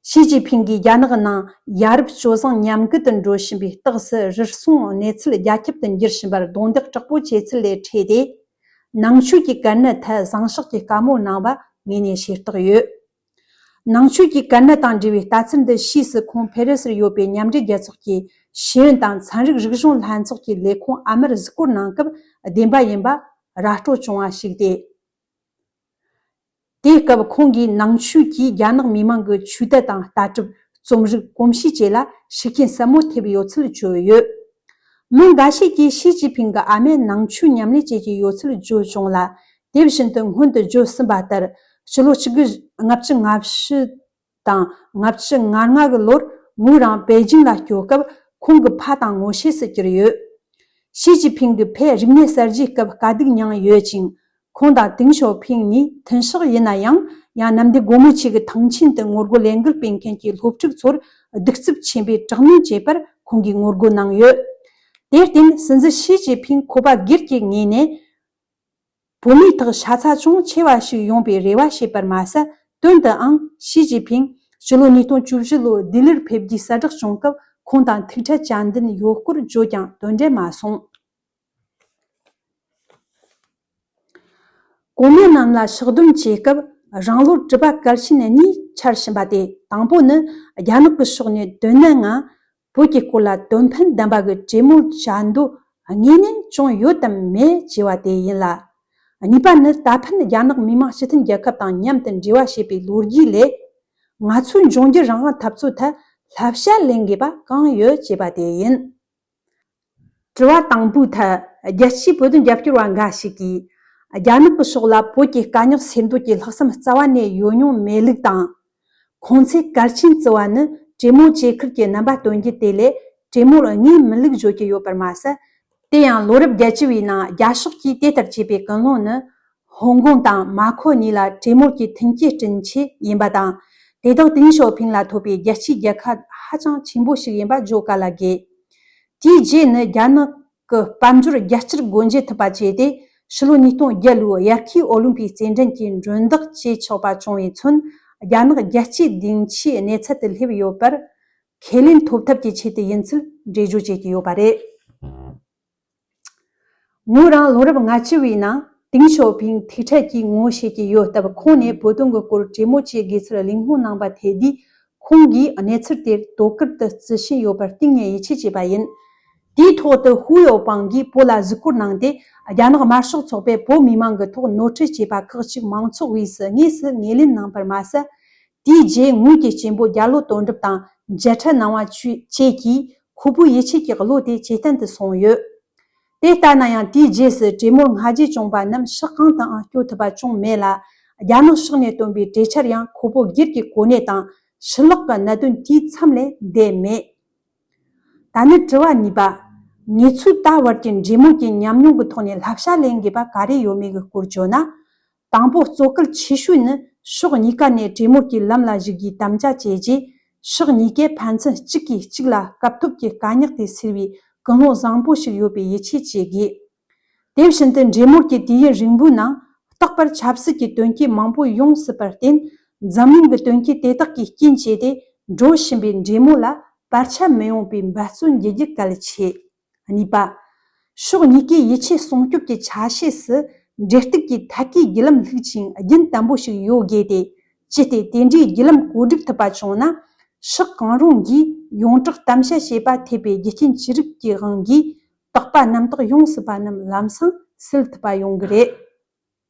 ཞི་ཅིན་ཕིང་གིས་རྒྱ་ནག་ནང་ཡ་རབས་སྤྱོད་བཟང་ཉམས་རྒུད་དུ་འགྲོ་བཞིན་པའི་རྟགས་སུ། རུལ་སུངས་གནས་ཚུལ་རྒྱ་ཁྱབ་ཏུ་འགྱུར་བཞིན་པར་རྡུང་རྡེག་དྲག་པོ་བྱས་ཚུལ་ལས་འཕྲོས་ཏེ། ནང་ཆོས་ཀྱི་གལ་གནད་ཐད་བཟང་ཕྱོགས་ཀྱི་བཀའ་མོལ་གནང་བ་ངོས་ནས་ཤེས་རྟོགས་ཡོད། ནང་ཆོས་ཀྱི་གལ་གནད་དང་འབྲེལ་བའི་ལྟ་ཚུལ་འདི་ཕྱིས་སུ་ཁོང་ཕེ་རེ་སིར་ཡོད་པའི་མཉམ་འབྲེལ་རྒྱལ་ཚོགས་ཀྱི་ཤེས་ཡོན་དང་ཚན་རིག་རིག་གཞུང་ལྷན་ཚོགས་ཀྱི་ལས་ཁུངས་ཨ་མར་གཟིགས་སྐོར་གནང་སྐབས་བདེན་པ་ཡིན་པ་ར་སྤྲོད་བྱུང་བ་ཞིག་སྟེ། དེའི་སྐབས་ཁོང་གིས་ནང་ཆོས་ཀྱིས་རྒྱ་ནག་མི་དམངས་ཀྱི་ཆོས་དད་དང་ལྟ་གྲུབ། རྩོམ་རིག། གོམས་གཤིས་བཅས་ལ་ཤུགས་རྐྱེན་ཟབ་མོ་ཐེབས་ཡོད་ཚུལ་བརྗོད་ཡོད། མི་འགའ་ཞིག་གིས་ཞི་ཅིན་ཕིང་གི་ཨ་མས་ནང་ཆོས་ཉམས་ལེན་བྱེད་ཀྱི་ཡོད་ཚུལ་བརྗོད་བྱུང་ལ། དེ་བཞིན་དུ་སྔོན་དུ་བརྗོད་ཟིན་པ་ལྟར། ཕྱི་ལོ་གཅིག་དགུ་ལྔ་བཅུ་ང་བཞི་དང་ལྔ་བཅུ་ང་ལྔ་གི་ལོར་ངོས་རང་པེ་ཅིང་ལ་བསྐྱོད་སྐབས་ཁོང་གི་ཕ་དང་ངོ་ཤེས་སུ་གྱུར་ཡོད། ཞི་ཅིན་ཕིང་གིས་ཕའི་རིག་གནས་གསར་བརྗེའི་སྐབས་དཀའ་སྡུག་མྱངས་ཡོད་ཅིང་། ཁོང་དང་ཏེང་ཞའོ་ཕིང་གཉིས་མཐུན་ཕྱོགས་ཡིན་ན་ཡང་། ཡང་ནམ་ཟླའི་སྒོ་མོ་ཆེ་གི་ཐང་ཆེན་དུ་ངོ་རྒོལ་ལས་འགུལ་སྤེལ་མཁན་གྱི་སློབ་ཕྲུག་ཚོར་གདུག་རྩུབ་ཆེན་པོས་དྲག་གནོན་བྱས་པར་ཁོང་གིས་ངོ་རྒོལ་གནང་ཡོད། དེར་བརྟེན། སྲིད་འཛིན་ཞི་ཅིན་ཕིང་ཁོ་པ་སྒེར་གྱི་ངོས་ནས། བོད་མིའི་ཐོག་ཤ་ཚ་ཅུང་ཆེ་བ་ཞིག་ཡོང་པའི་རེ་བ་བྱས་པར་མ་ཟད། དོན་དུའང་ཞི་ཅིན་ཕིང་ཕྱི་ལོ་ཉིས་སྟོང་བཅུ་བཞི་ལོའི་ལྡི་ལིར་ཕེབས་རྒྱུའི་གསལ་བསྒྲགས་བྱུང་སྐབས་ཁོང་དང་ཐུག་འཕྲད་བྱ་འདུན་ཡོད་སྐོར་བརྗོད་ཀྱང་དོན་འབྲས་མ་སོང་། གོང་མ་རྣམས་ལ་ཕྱག་སྡོམ་བྱེད་སྐབས། རང་ལོ་གྲུ་པ་གལ་ཆེན་གཉིས་འཆར་བཞིན་པ་སྟེ། དང་པོ་ནི། རྒྱ་ནག་གི་ཕྱོགས་ནས་དོན་གནད་ངང་བོད་ཀྱི་སྐོར་ལ་དོན་ཕན་ལྡན་པ་གི་གྲོས་མོལ་བྱ་འདོད་དངོས་གནས་བྱུང་ཡོད་དམ་མེད་ཅེས་པ་དེ་ཡིན་ལ། གཉིས་པ་ནི། ད་ཕན་རྒྱ་ནག་མི་དམངས་སྤྱི་མཐུན་རྒྱལ་ཁབ་དང་མཉམ་དུ་འབྲེལ་བ་བྱེད་པའི་ལོ་རྒྱུས་ལས། ང་ཚོའི་འབྱུང་འགྱུར་རང་དབང་འཐབ་རྩོད་ཐད་བསླབ་བྱ་ལེན་དགོས་པ་གང་ཡོད་ཅེས་པ་དེ་ཡིན། དྲི་བ་དང་པོའི་ཐད། རྒྱལ་སྤྱིའི་བོད་དོན་རྒྱབ་སྐྱོར་བ་འགའ་ཞིག་གིས། རྒྱ་ནག་གི་ཕྱོགས་ལ་བོད་ཀྱི་དཀའ་རྙོག་སེལ་འདོད་ཀྱི་ལྷག་བསམ་རྩ་བ་ནས་ཡོད་མྱོང་མེད་ལུགས་དང་། ཁོང་ཚོས་གལ་ཆེན་བརྩི་བ་ནི་གྲོས་མོལ་བྱེད་ཁུལ་གྱི་རྣམ་པ་སྟོན་རྒྱུ་དེ་ལས་གྲོས་མོལ་དངོས་མིན་ལུགས་བརྗོད་ཀྱི་ཡོད་པར་མ་ཟད། དེ་ཡང་ལོ་རབས་བརྒྱད་ཅུ་བའི་ནང་རྒྱ་ཕྱོགས་ཀྱིས་དེ་ལྟར་བྱས་པའི་ཀུན་སློང་ནི། ཧོང་ཀོང་དང་མཱ་ཁོ་གཉིས་ལ་གྲོས་མོལ་གྱི་མཐུན་རྐྱེན་བསྐྲུན་ཆེད་ཡིན་པ་དང་། དེ་དག་ཏེང་ཞའོ་ཕིང་ལ་ཐོབ་པའི་རྒྱལ་སྤྱིའི་རྒྱལ་ཁ་ཧ་ཅང་ཆེན་པོ་ཞིག་ཡིན་པ་བརྗོད་ག་ལ་དགོས། དེའི་རྗེས་ནི་རྒྱ་ནག་གི་དཔལ་འབྱོར་རྒྱ་ཆེར་སྒོ་འབྱེད་ཐུབ་པ་བྱས་ཏེ། ཕྱི་ལོ་ཉིས་སྟོང་བརྒྱད་ལོའི་དབྱར་ཁའི་ཨོ་ལིམ་པིག་རྩེད་འགྲན་གྱི་མགྲོན་བདག་བྱས་ཆོག་པ་བྱུང་བའི་ཚུན། རྒྱ་ནག་རྒྱལ་སྤྱིའི་སྡིངས་ཆའི་གནས་ཚད་དུ་སླེབས་ཡོད་པར་ཁས་ལེན་ཐོབ་ཐབས་ཀྱི་ཆེད་དུ་ཡིན་ཚུལ་འགྲེལ་བརྗོད་བྱེད་ཀྱི་ཡོད་པ་རེད། ངོས་རང་ལོ་རབས་ལྔ་བཅུ་བའི་ནང་ཏིང་ཞའོ་ཕིང་ཐུག་འཕྲད་ཀྱིས་ངོ་ཤེས་ཀྱི་ཡོད་སྟབས། ཁོང་ནས་བོད་དོན་གྱི་སྐོར་གྲོས་མོལ་བྱེད་དགོས་ཚུལ་གླེང་སློང་གནང་པ་ཐེ་དུས། ཁོང་གིས་གནས་ཚུལ་དེར་དོ་ཁུར་དུ་བརྩི་བཞིན་ཡོད་པར་གཏིང་ནས་ཡིད་ཆེས་བྱས་པ་ཡིན། དེའི་ཐོག་ཏུ་ཧུའུ་ཡའོ་པང་གིས་བོད་ལ་གཟིགས་སྐོར་གནང་སྟེ། རྒྱ་ནག་དམར་ཤོག་ཚོགས་པས་བོད་མི་མང་གི་ཐོག་ནོར་འཁྲུལ་བྱས་པ་ཁག་ཅིག་མང་ཚོགས་དབུས་སུ་དངོས་སུ་ངོས་ལེན་གནང་པར་མ་ཟད། དེའི་རྗེས་ངོས་ཀྱི་གཅེན་པོ་རྒྱ་ལོ་དོན་གྲུབ་དང་མཇལ་འཕྲད་གནང་བ་བཅས་ཀྱིས་ཁོ་བོའི་ཡིད་ཆེས་ཀྱི་བློ་དེ་ཇེ་བརྟན་དུ་སོང་ཡོད། དེ་ལྟ་ན་ཡང་། དེའི་རྗེས་སུ་གྲོས་མོལ་སྔ་རྗེས་བྱུང་པ་རྣམས་ཕྱོགས་གང་དུའང་སྐྱོད་ཐུབ་པ་བྱུང་མེད་ལ། རྒྱ་ནག་ཕྱོགས་ནས་བཏོན་པའི་གྲོས་འཆར་ཡང་ཁོ་བོ་སྒེར་གྱི་གོ་གནས་དང་ཕྱི་ལོགས་ཀྱི་གནད་དོན་དེའི་མཚམས་ལས་འདས་མེད། ད་ནི་དྲི་བ་གཉིས་པ། ངེད་ཚོས་ད་བར་གྱི་འབྲེལ་མོལ་གྱི་ཉམས་མྱོང་གི་ཐོག་ནས་བསླབ་བྱ་ལེན་དགོས་པ་ག་རེ་ཡོད་མེད་ཀྱི་སྐོར་བརྗོད་ན། དང་པོ། གཙོ་གལ་ཆེ་ཤོས་ནི་ཕྱོགས་གཉིས་ཀ་ནས་གྲོས་མོལ་གྱི་ལམ་ལ་ཞུགས་རྒྱུའི་དམ་བཅའ་བཅས་རྗེས། ཕྱོགས་གཉིས་ཀས་ཕན་ཚུན་གཅིག་གིས་གཅིག་ལ་སྐབས་ཐོབ་ཀྱི་དཀའ་རྙོག་དེ་སེལ་བའི་ཀུན་སློང་བཟང་པོ་ཞིག་ཡོད་པའི་ཡིད་ཆེས་བྱེད་དགོས། དེ་བཞིན་དུ་འབྲེལ་མོལ་གྱི་དུས་ཡུན་རིང་པོའི་ནང་རྟག་པར་ཆབ་སྲིད་ཀྱི་དོན་རྐྱེན་མང་པོ་ཡོང་སྲིད་པར་བརྟེན། འཛམ་གླིང་གི་དོན་རྐྱེན་དེ་དག་གི་རྐྱེན་བྱས་ཏེ་འགྲོ་བཞིན་པའི་འབྲེལ་མོལ་ལ་བར་ཆད་མི་ཡོང་བའི་འབད་བརྩོན་བགྱི་རྒྱུ་གལ་ཆེ། གཉིས་པ། ཕྱོགས་གཉིས་ཀས་ཡིད་ཆེས་སྲུང་སྐྱོབ་ཀྱི་ཆ་ཤས་སུ་འབྲེལ་གཏུག་གི་ཐད་ཀའི་བརྒྱུད་ལམ་ལྷུག་ཅིང་རྒྱུན་བརྟན་པོ་ཞིག་ཡོད་དགོས་ཏེ། ཅི་སྟེ་དེ་འདྲའི་བརྒྱུད་ལམ་གོ་སྒྲིག་ཐུབ་པ་བྱུང་ན། ཕྱོགས་གང་རུང་གིས་ཡོངས་གྲགས་གཏམ་བཤད་བྱས་པ་ཐེབས་པའི་རྒྱུ་རྐྱེན་ཅི་རིགས་ཀྱི་དབང་གིས་དོགས་པ་རྣམ་དག་ཡོང་སྲིད་པ་རྣམས་ལམ་སང་སེལ་ཐུབ་པ་ཡོང་གི་རེད།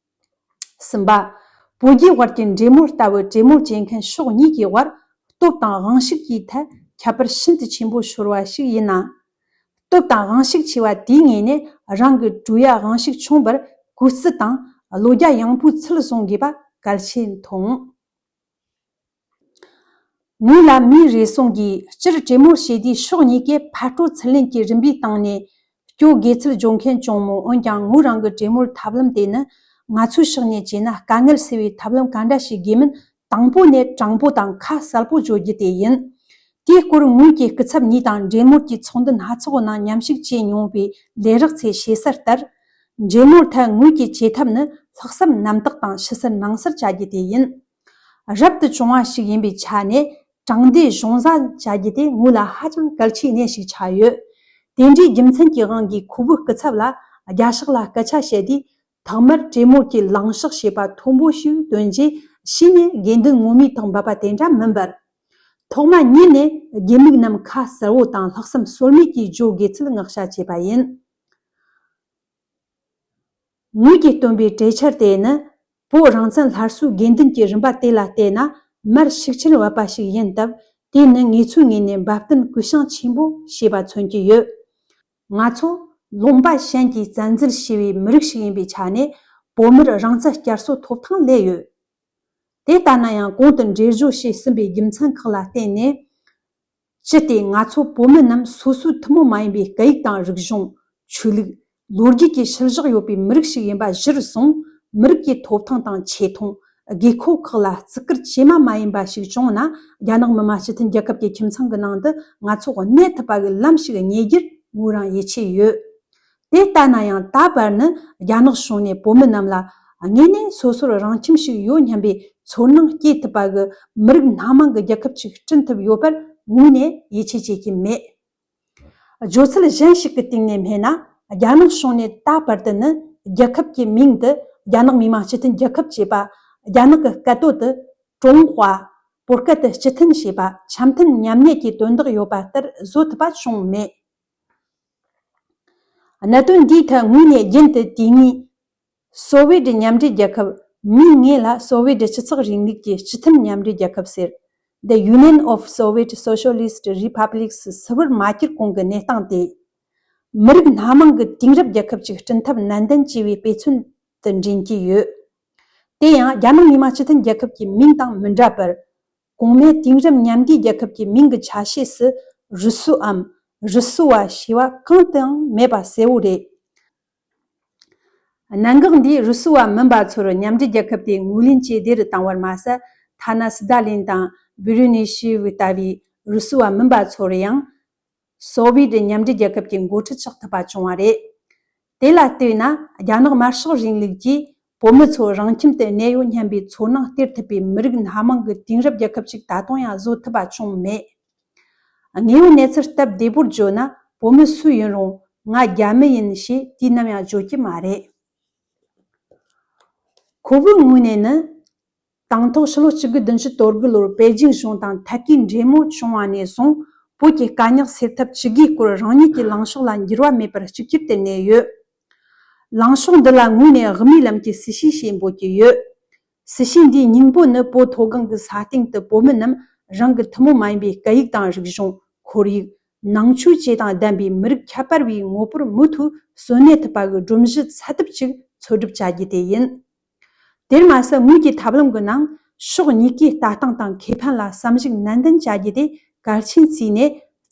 གསུམ་པ། བོད་རྒྱའི་དབར་གྱི་འབྲེལ་མོལ་ལྟ་བུ་གྲོས་མོལ་བྱེད་མཁན་ཕྱོགས་གཉིས་ཀྱི་དབར་སྟོབས་དང་དབང་ཤུགས་ཀྱི་ཐད་ཁྱད་པར་ཤིན་ཏུ་ཆེན་པོ་ཤོར་བ་ཞིག་ཡིན་ན། སྟོབས་དང་དབང་ཤུགས་ཆེ་བ་དེའི་ངོས་ནས་རང་གི་གྲོས་ཡ་དབང་ཤུགས་ཆུང་བར་གུས་བརྩི་དང་བློ་རྒྱ་ཡངས་པོའི་ཚུལ་བཟུང་དགོས་པ་གལ་ཆེན་མཐོང་། ངོས་ལ་མིའི་རེ་ཟུང་གིས་སྤྱིར་གྲོས་མོལ་བྱེད་དུས་ཕྱོགས་གཉིས་ཀས་ཕར་སྤྲོ་ཚུར་ལེན་གྱི་རིམ་པའི་སྟེང་ནས་སྐྱོད་དགོས་ཚུལ་བརྗོད་མཁན་བྱུང་མོད། འོན་ཀྱང་ངོས་རང་གི་གྲོས་མོལ་ཐབས་ལམ་དེ་ནི་ང་ཚོའི་ཕྱོགས་ནས་བྱས་ན་དཀའ་ངལ་སེལ་བའི་ཐབས་ལམ་ག་འདྲ་ཞིག་དགོས་མིན་དང་པོ་ནས་དྲང་པོ་དང་ཁ་གསལ་པོ་བརྗོད་རྒྱུ་དེ་ཡིན། དེའི་སྐོར་ངོས་ཀྱི་སྐུ་ཚབ་གཉིས་དང་འབྲེལ་མོལ་གྱི་ཚོགས་འདུ་སྣ་ཚོགས་ནང་མཉམ་ཞུགས་བྱས་མྱོང་བའི་ལས་རོགས་ཚོས་ཞུས་གསལ་ལྟར། འབྲེལ་མོལ་ཐད་ངོས་ཀྱི་བྱེད་ཐབས་ནི་ལྷག་བསམ་རྣམ་དག་དང་ཕྱི་གསལ་ནང་གསལ་བྱ་རྒྱུ་དེ་ཡིན། རབ་ཏུ་བྱུང་བ་ཞིག་ཡིན་པའི་ཆ་ནས་དྲང་བདེན་གཞུང་བཟང་བྱ་རྒྱུ་དེ་ངོས་ལ་ཧ་ཅང་གལ་ཆེའི་གནས་ཤིག་ཆགས་ཡོད། དེ་འདྲའི་རྒྱུ་མཚན་གྱི་དབང་གིས་ཁོ་བོའི་སྐུ་ཚབ་ལ་རྒྱལ་ཤག་ལ་སྐད་ཆ་བཤད་དུས། ཐོག་མར་གྲོས་མོལ་གྱི་ལངས་ཕྱོགས་ཞེས་པ་མཐོན་པོ་ཞིག་བཏོན་རྗེས། གཞི་ནས་དགོས་འདུན་ངོ་མའི་ཐོག་འབབ་པ་དེ་འདྲ་མིན་པར། ཐོག་མ་ཉིད་ནས་དགོས་དམིགས་རྣམས་ཁ་གསལ་བོ་དང་ལྷག་བསམ་ཟོལ་མེད་ཀྱིས་བརྗོད་དགོས་ཚུལ་བསྔགས་བཤད་བྱས་པ་ཡིན། ངོས་ཀྱིས་བཏོན་པའི་གྲོས་འཆར་དེ་ནི་བོད་རང་བཙན་སླར་གསོའི་དགོས་འདུན་གྱི་རིམ་པ་དེ་ལ་བལྟས་ན་མར་ཤུགས་ཆེན་བབས་པ་ཞིག་ཡིན་སྟབས། དེ་ནི་ངེད་ཚོའི་ངོས་ནས་འབད་བརྩོན་གུ་ཡངས་ཆེན་པོ་བྱས་པ་མཚོན་གྱི་ཡོད། ང་ཚོ་ལུང་པ་གཞན་གྱིས་བཙན་འཛུལ་བྱས་པའི་མི་རིགས་ཤིག་ཡིན་པའི་ཆ་ནས་བོད་མིར་རང་བཙན་བསྐྱར་གསོ་ཐོབ་ཐང་སླེབས་ཡོད། དེ་ལྟ་ན་ཡང་གོང་དུ་འགྲེལ་བརྗོད་བྱས་ཟིན་པའི་རྒྱུ་མཚན་ཁག་ལ་བརྟེན་ནས། ཅི་སྟེ་ང་ཚོ་བོད་མི་རྣམས་སོ་སོའི་ཐུན་མོང་མ་ཡིན་པའི་སྐད་ཡིག་དང་རིག་གཞུང་། ཆོས་ལུགས། ལོ་རྒྱུས་ཀྱི་ཤུལ་བཞག་ཡོད་པའི་མི་རིགས་ཤིག་ཡིན་པ་གཞིར་བཟུང་། མི་རིགས་ཀྱི་ཐོབ་ཐང་དང་ཆེ་མཐོང་། དགོས་མཁོ་ཁག་ལ་བརྩི་བཀུར་ཇི་མ་མ་ཡིན་པ་ཞིག་བྱུང་ན། རྒྱ་ནག་མི་དམངས་སྤྱི་མཐུན་རྒྱལ་ཁབ་ཀྱི་ཁྱིམ་ཚང་གི་ནང་དུ་ང་ཚོ་གནས་ཐུབ་པ་གི་ལམ་ཞིག་རྙེད་རྒྱུར་ངོས་རང་ཡིད་ཆེས་ཡོད། དེ་ལྟ་ན་ཡང་ད་བར་ནི་རྒྱ་ནག་གཞུང་ནས་བོད་མི་རྣམས་ལ་དངོས་གནས་སོ་སོར་རང་ཁྱིམ་ཞིག་ཡོད་སྙམ་པའི་ཚོར་སྣང་སྐྱེ་ཐུབ་པ་གི་མི་རིགས་སྣ་མང་གི་རྒྱལ་ཁབ་ཅིག་བསྐྲུན་ཐུབ་ཡོད་པར་ངོས་ནས་ཡིད་ཆེས་བྱེད་ཀྱི་མེད། བརྗོད་ཚུལ་གཞན་ཞིག་གི་སྟེང་ནས་སྨྲས་ན། རྒྱ་ནག་གཞུང་ནས་ད་བར་དུ་ནི་རྒྱལ་ཁབ་ཀྱི་མིང་དུ་རྒྱ་ནག་མི་དམངས་སྤྱི་མཐུན་རྒྱལ་ཁབ་ཅེས་པ། རྒྱ་ནག་གི་སྐད་དོད་དུ་ཀྲུང་ཧྭ། བོད་སྐད་དུ་སྤྱི་མཐུན་ཞེས་པ། འཆམ་མཐུན་མཉམ་གནས་ཀྱི་དོན་དག་ཡོད་པ་ལྟར་བཟོ་ཐུབ་པ་བྱུང་མེད། གནད་དོན་འདིའི་ཐད་ངོས་ནས་རྒྱུན་དུ་དེ་ཉིད་སོ་བྷི་ཡེ་ཊི་མཉམ་འབྲེལ་རྒྱལ་ཁབ། མིང་ངོས་ལ་སོ་བྷི་ཡེ་ཊི་སྤྱི་ཚོགས་རིང་ལུགས་ཀྱི་སྤྱི་མཐུན་མཉམ་འབྲེལ་རྒྱལ་ཁབ་ཟེར། The Union of Soviet Socialist Republics ཟེར་བར་མ་གྱུར་གོང་གི་གནས་སྟངས་དེ། མི་རིགས་སྣ་མང་གི་དེང་རབས་རྒྱལ་ཁབ་ཅིག་བསྐྲུན་ཐབས་ནན་ཏན་བྱས་པའི་དཔེ་མཚོན་དུ་འདྲེན་གྱི་ཡོད། དེ་ཡང་རྒྱ་ནག་མི་དམངས་སྤྱི་མཐུན་རྒྱལ་ཁབ་ཀྱི་མིང་དང་མི་འདྲ་བར། གོང་མའི་དེང་རབས་མཉམ་འབྲེལ་རྒྱལ་ཁབ་ཀྱི་མིང་གི་ཆ་ཤས་སུ་རུ་སུའམ་རུ་སུ་བ་ཞེས་པ་གང་དུའང་མེད་པ་གསལ་བོ་རེད། གནད་འགག་འདིས་རུ་སུ་བ་མིན་པ་ཚོར་མཉམ་འབྲེལ་རྒྱལ་ཁབ་དེ་ངོས་ལེན་བྱེད་བདེ་རུ་བཏང་བར་མ་ཟད། ཐ་ན་སི་ཏཱ་ལིན་དང་བྷི་རུ་ནི་ཤི་ཝི་ལྟ་བུའི་རུ་སུ་བ་མིན་པ་ཚོར་ཡང་སོ་བྷི་ཡེ་ཊི་མཉམ་འབྲེལ་རྒྱལ་ཁབ་ཀྱི་འགོ་ཁྲིད་ཆགས་ཐུབ་པ་བྱུང་བ་རེད། དེ་ལ་ལྟོས་ན། རྒྱ་ནག་དམར་ཤོག་རིང་ལུགས་ཀྱིས་བོད་མི་ཚོ་རང་ཁྱིམ་དུ་གནས་ཡོད་སྙམ་པའི་ཚོར་སྣང་སྟེར་ཐུབ་པའི་མི་རིགས་སྣ་མང་གི་དེང་རབས་རྒྱལ་ཁབ་ཅིག་ད་དུང་ཡང་བཟོ་ཐུབ་པ་བྱུང་མེད། དངོས་ཡོད་གནས་ཚུལ་སྟབས་བདེ་པོར་བརྗོད་ན། བོད་མི་སུ་ཡིན་རུང་ང་རྒྱ་མི་ཡིན་ཞེས་དུས་ནམ་ཡང་བརྗོད་ཀྱི་མ་རེད། ཁོ་བོའི་ངོས་ནས་ནི། དང་ཐོག་ཕྱི་ལོ་གཅིག་དགུ་བདུན་ཅུ་དོན་དགུ་ལོར་པེ་ཅིང་གཞུང་དང་ཐད་ཀའི་འབྲེལ་མོལ་བྱུང་བ་ནས་བཟུང་། བོད་ཀྱི་དཀའ་རྙོག་སེལ་ཐབས་ཅི་དགོས་སྐོར་རང་ཉིད་ཀྱི་ལངས་ཕྱོགས་ལ་འགྱུར་བ་མེད་པར་གཅིག་གྱུར་དུ་གནས་ཡོད། ལངས་ཕྱོགས་འདི་ལ་ངོས་ནས་དབུ་མའི་ལམ་གྱི་སྲིད་བྱུས་ཞེས་འབོད་ཀྱི་ཡོད། སྲིད་བྱུས་འདིའི་སྙིང་པོ་ནི། བོད་མཐོ་སྒང་གི་ས་སྟེང་དུ་བོད་མི་རྣམས་རང་གི་ཐུན་མོང་མ་ཡིན་པའི་སྐད་ཡིག་དང་རིག་གཞུང་། ཁོར་ཡུག། ནང་ཆོས་བཅས་དང་ལྡན་པའི་མི་རིགས་ཁྱད་པར་བའི་ངོ་བོར་མུ་མཐུད་གསོན་གནས་ཐུབ་པ་གི་སྒྲོམ་གཞི་ཚད་ཐུབ་ཅིག་འཚོལ་སྒྲུབ་བྱ་རྒྱུ་དེ་ཡིན། དེར་མ་ཟད། ངོས་ཀྱི་ཐབས་ལམ་གྱི་ནང་ཕྱོགས་གཉིས་ཀའི་ལྟ་སྟངས་དང་ཁེ་ཕན་ལ་བསམ་གཞིག་ནན་ཏན་བྱ་རྒྱུ་དེ་གལ་ཆེན་བརྩིས་ནས་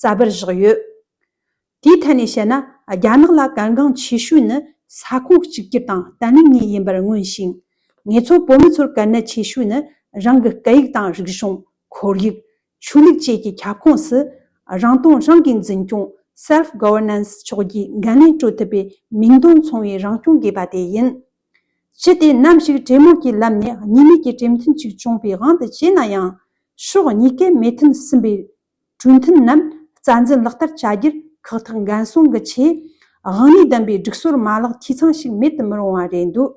རྩ་བར་བཞག་ཡོད། དེའི་ཐད་ནས་བཤད་ན། རྒྱ་ནག་ལ་གལ་འགངས་ཆེ་ཤོས་ནི་ས་ཁོངས་གཅིག་གྱུར་དང་བརྟན་ལྷིང་གཉིས་ཡིན་པར་མངོན་ཞིང་། ངེད་ཚོ་བོད་མི་ཚོར་གལ་གནད་ཆེ་ཤོས་ནི་རང་གི་སྐད་ཡིག་དང་རིག་གཞུང་། ཁོར་ཡུག། ཆོས་ལུགས་བཅས་ཀྱི་ཁྱབ་ཁོངས་སུ་རང་དོན་རང་གིས་འཛིན་སྐྱོང་། Self Governance ཕྱོགས་ཀྱི་འགན་ལེན་སྤྲོད་ཐུབ་པའི་མིང་དོན་མཚུངས་པའི་རང་སྐྱོང་དགོས་པ་དེ་ཡིན། ཅི་སྟེ་ནམ་ཞིག་གྲོས་མོལ་གྱི་ལམ་ནས་གཉིས་མོས་ཀྱི་གྲོས་མཐུན་ཅིག་བྱུང་བའི་དབང་དུ་བྱས་ན་ཡང་། ཕྱོགས་གཉིས་ཀས་མོས་མཐུན་ཟིན་པའི་གྲོས་མཐུན་རྣམས་རྩ་འཛིན་ལག་བསྟར་བྱ་རྒྱུར་ཁག་ཐེག་འགན་སྲུང་གི་ཆེད། དབང་ནུས་ལྡན་པའི་སྒྲིག་སྲོལ་མ་ལག་འཐུས་ཚང་ཞིག་མེད་དུ་མི་རུང་བ་རེད་འདུག།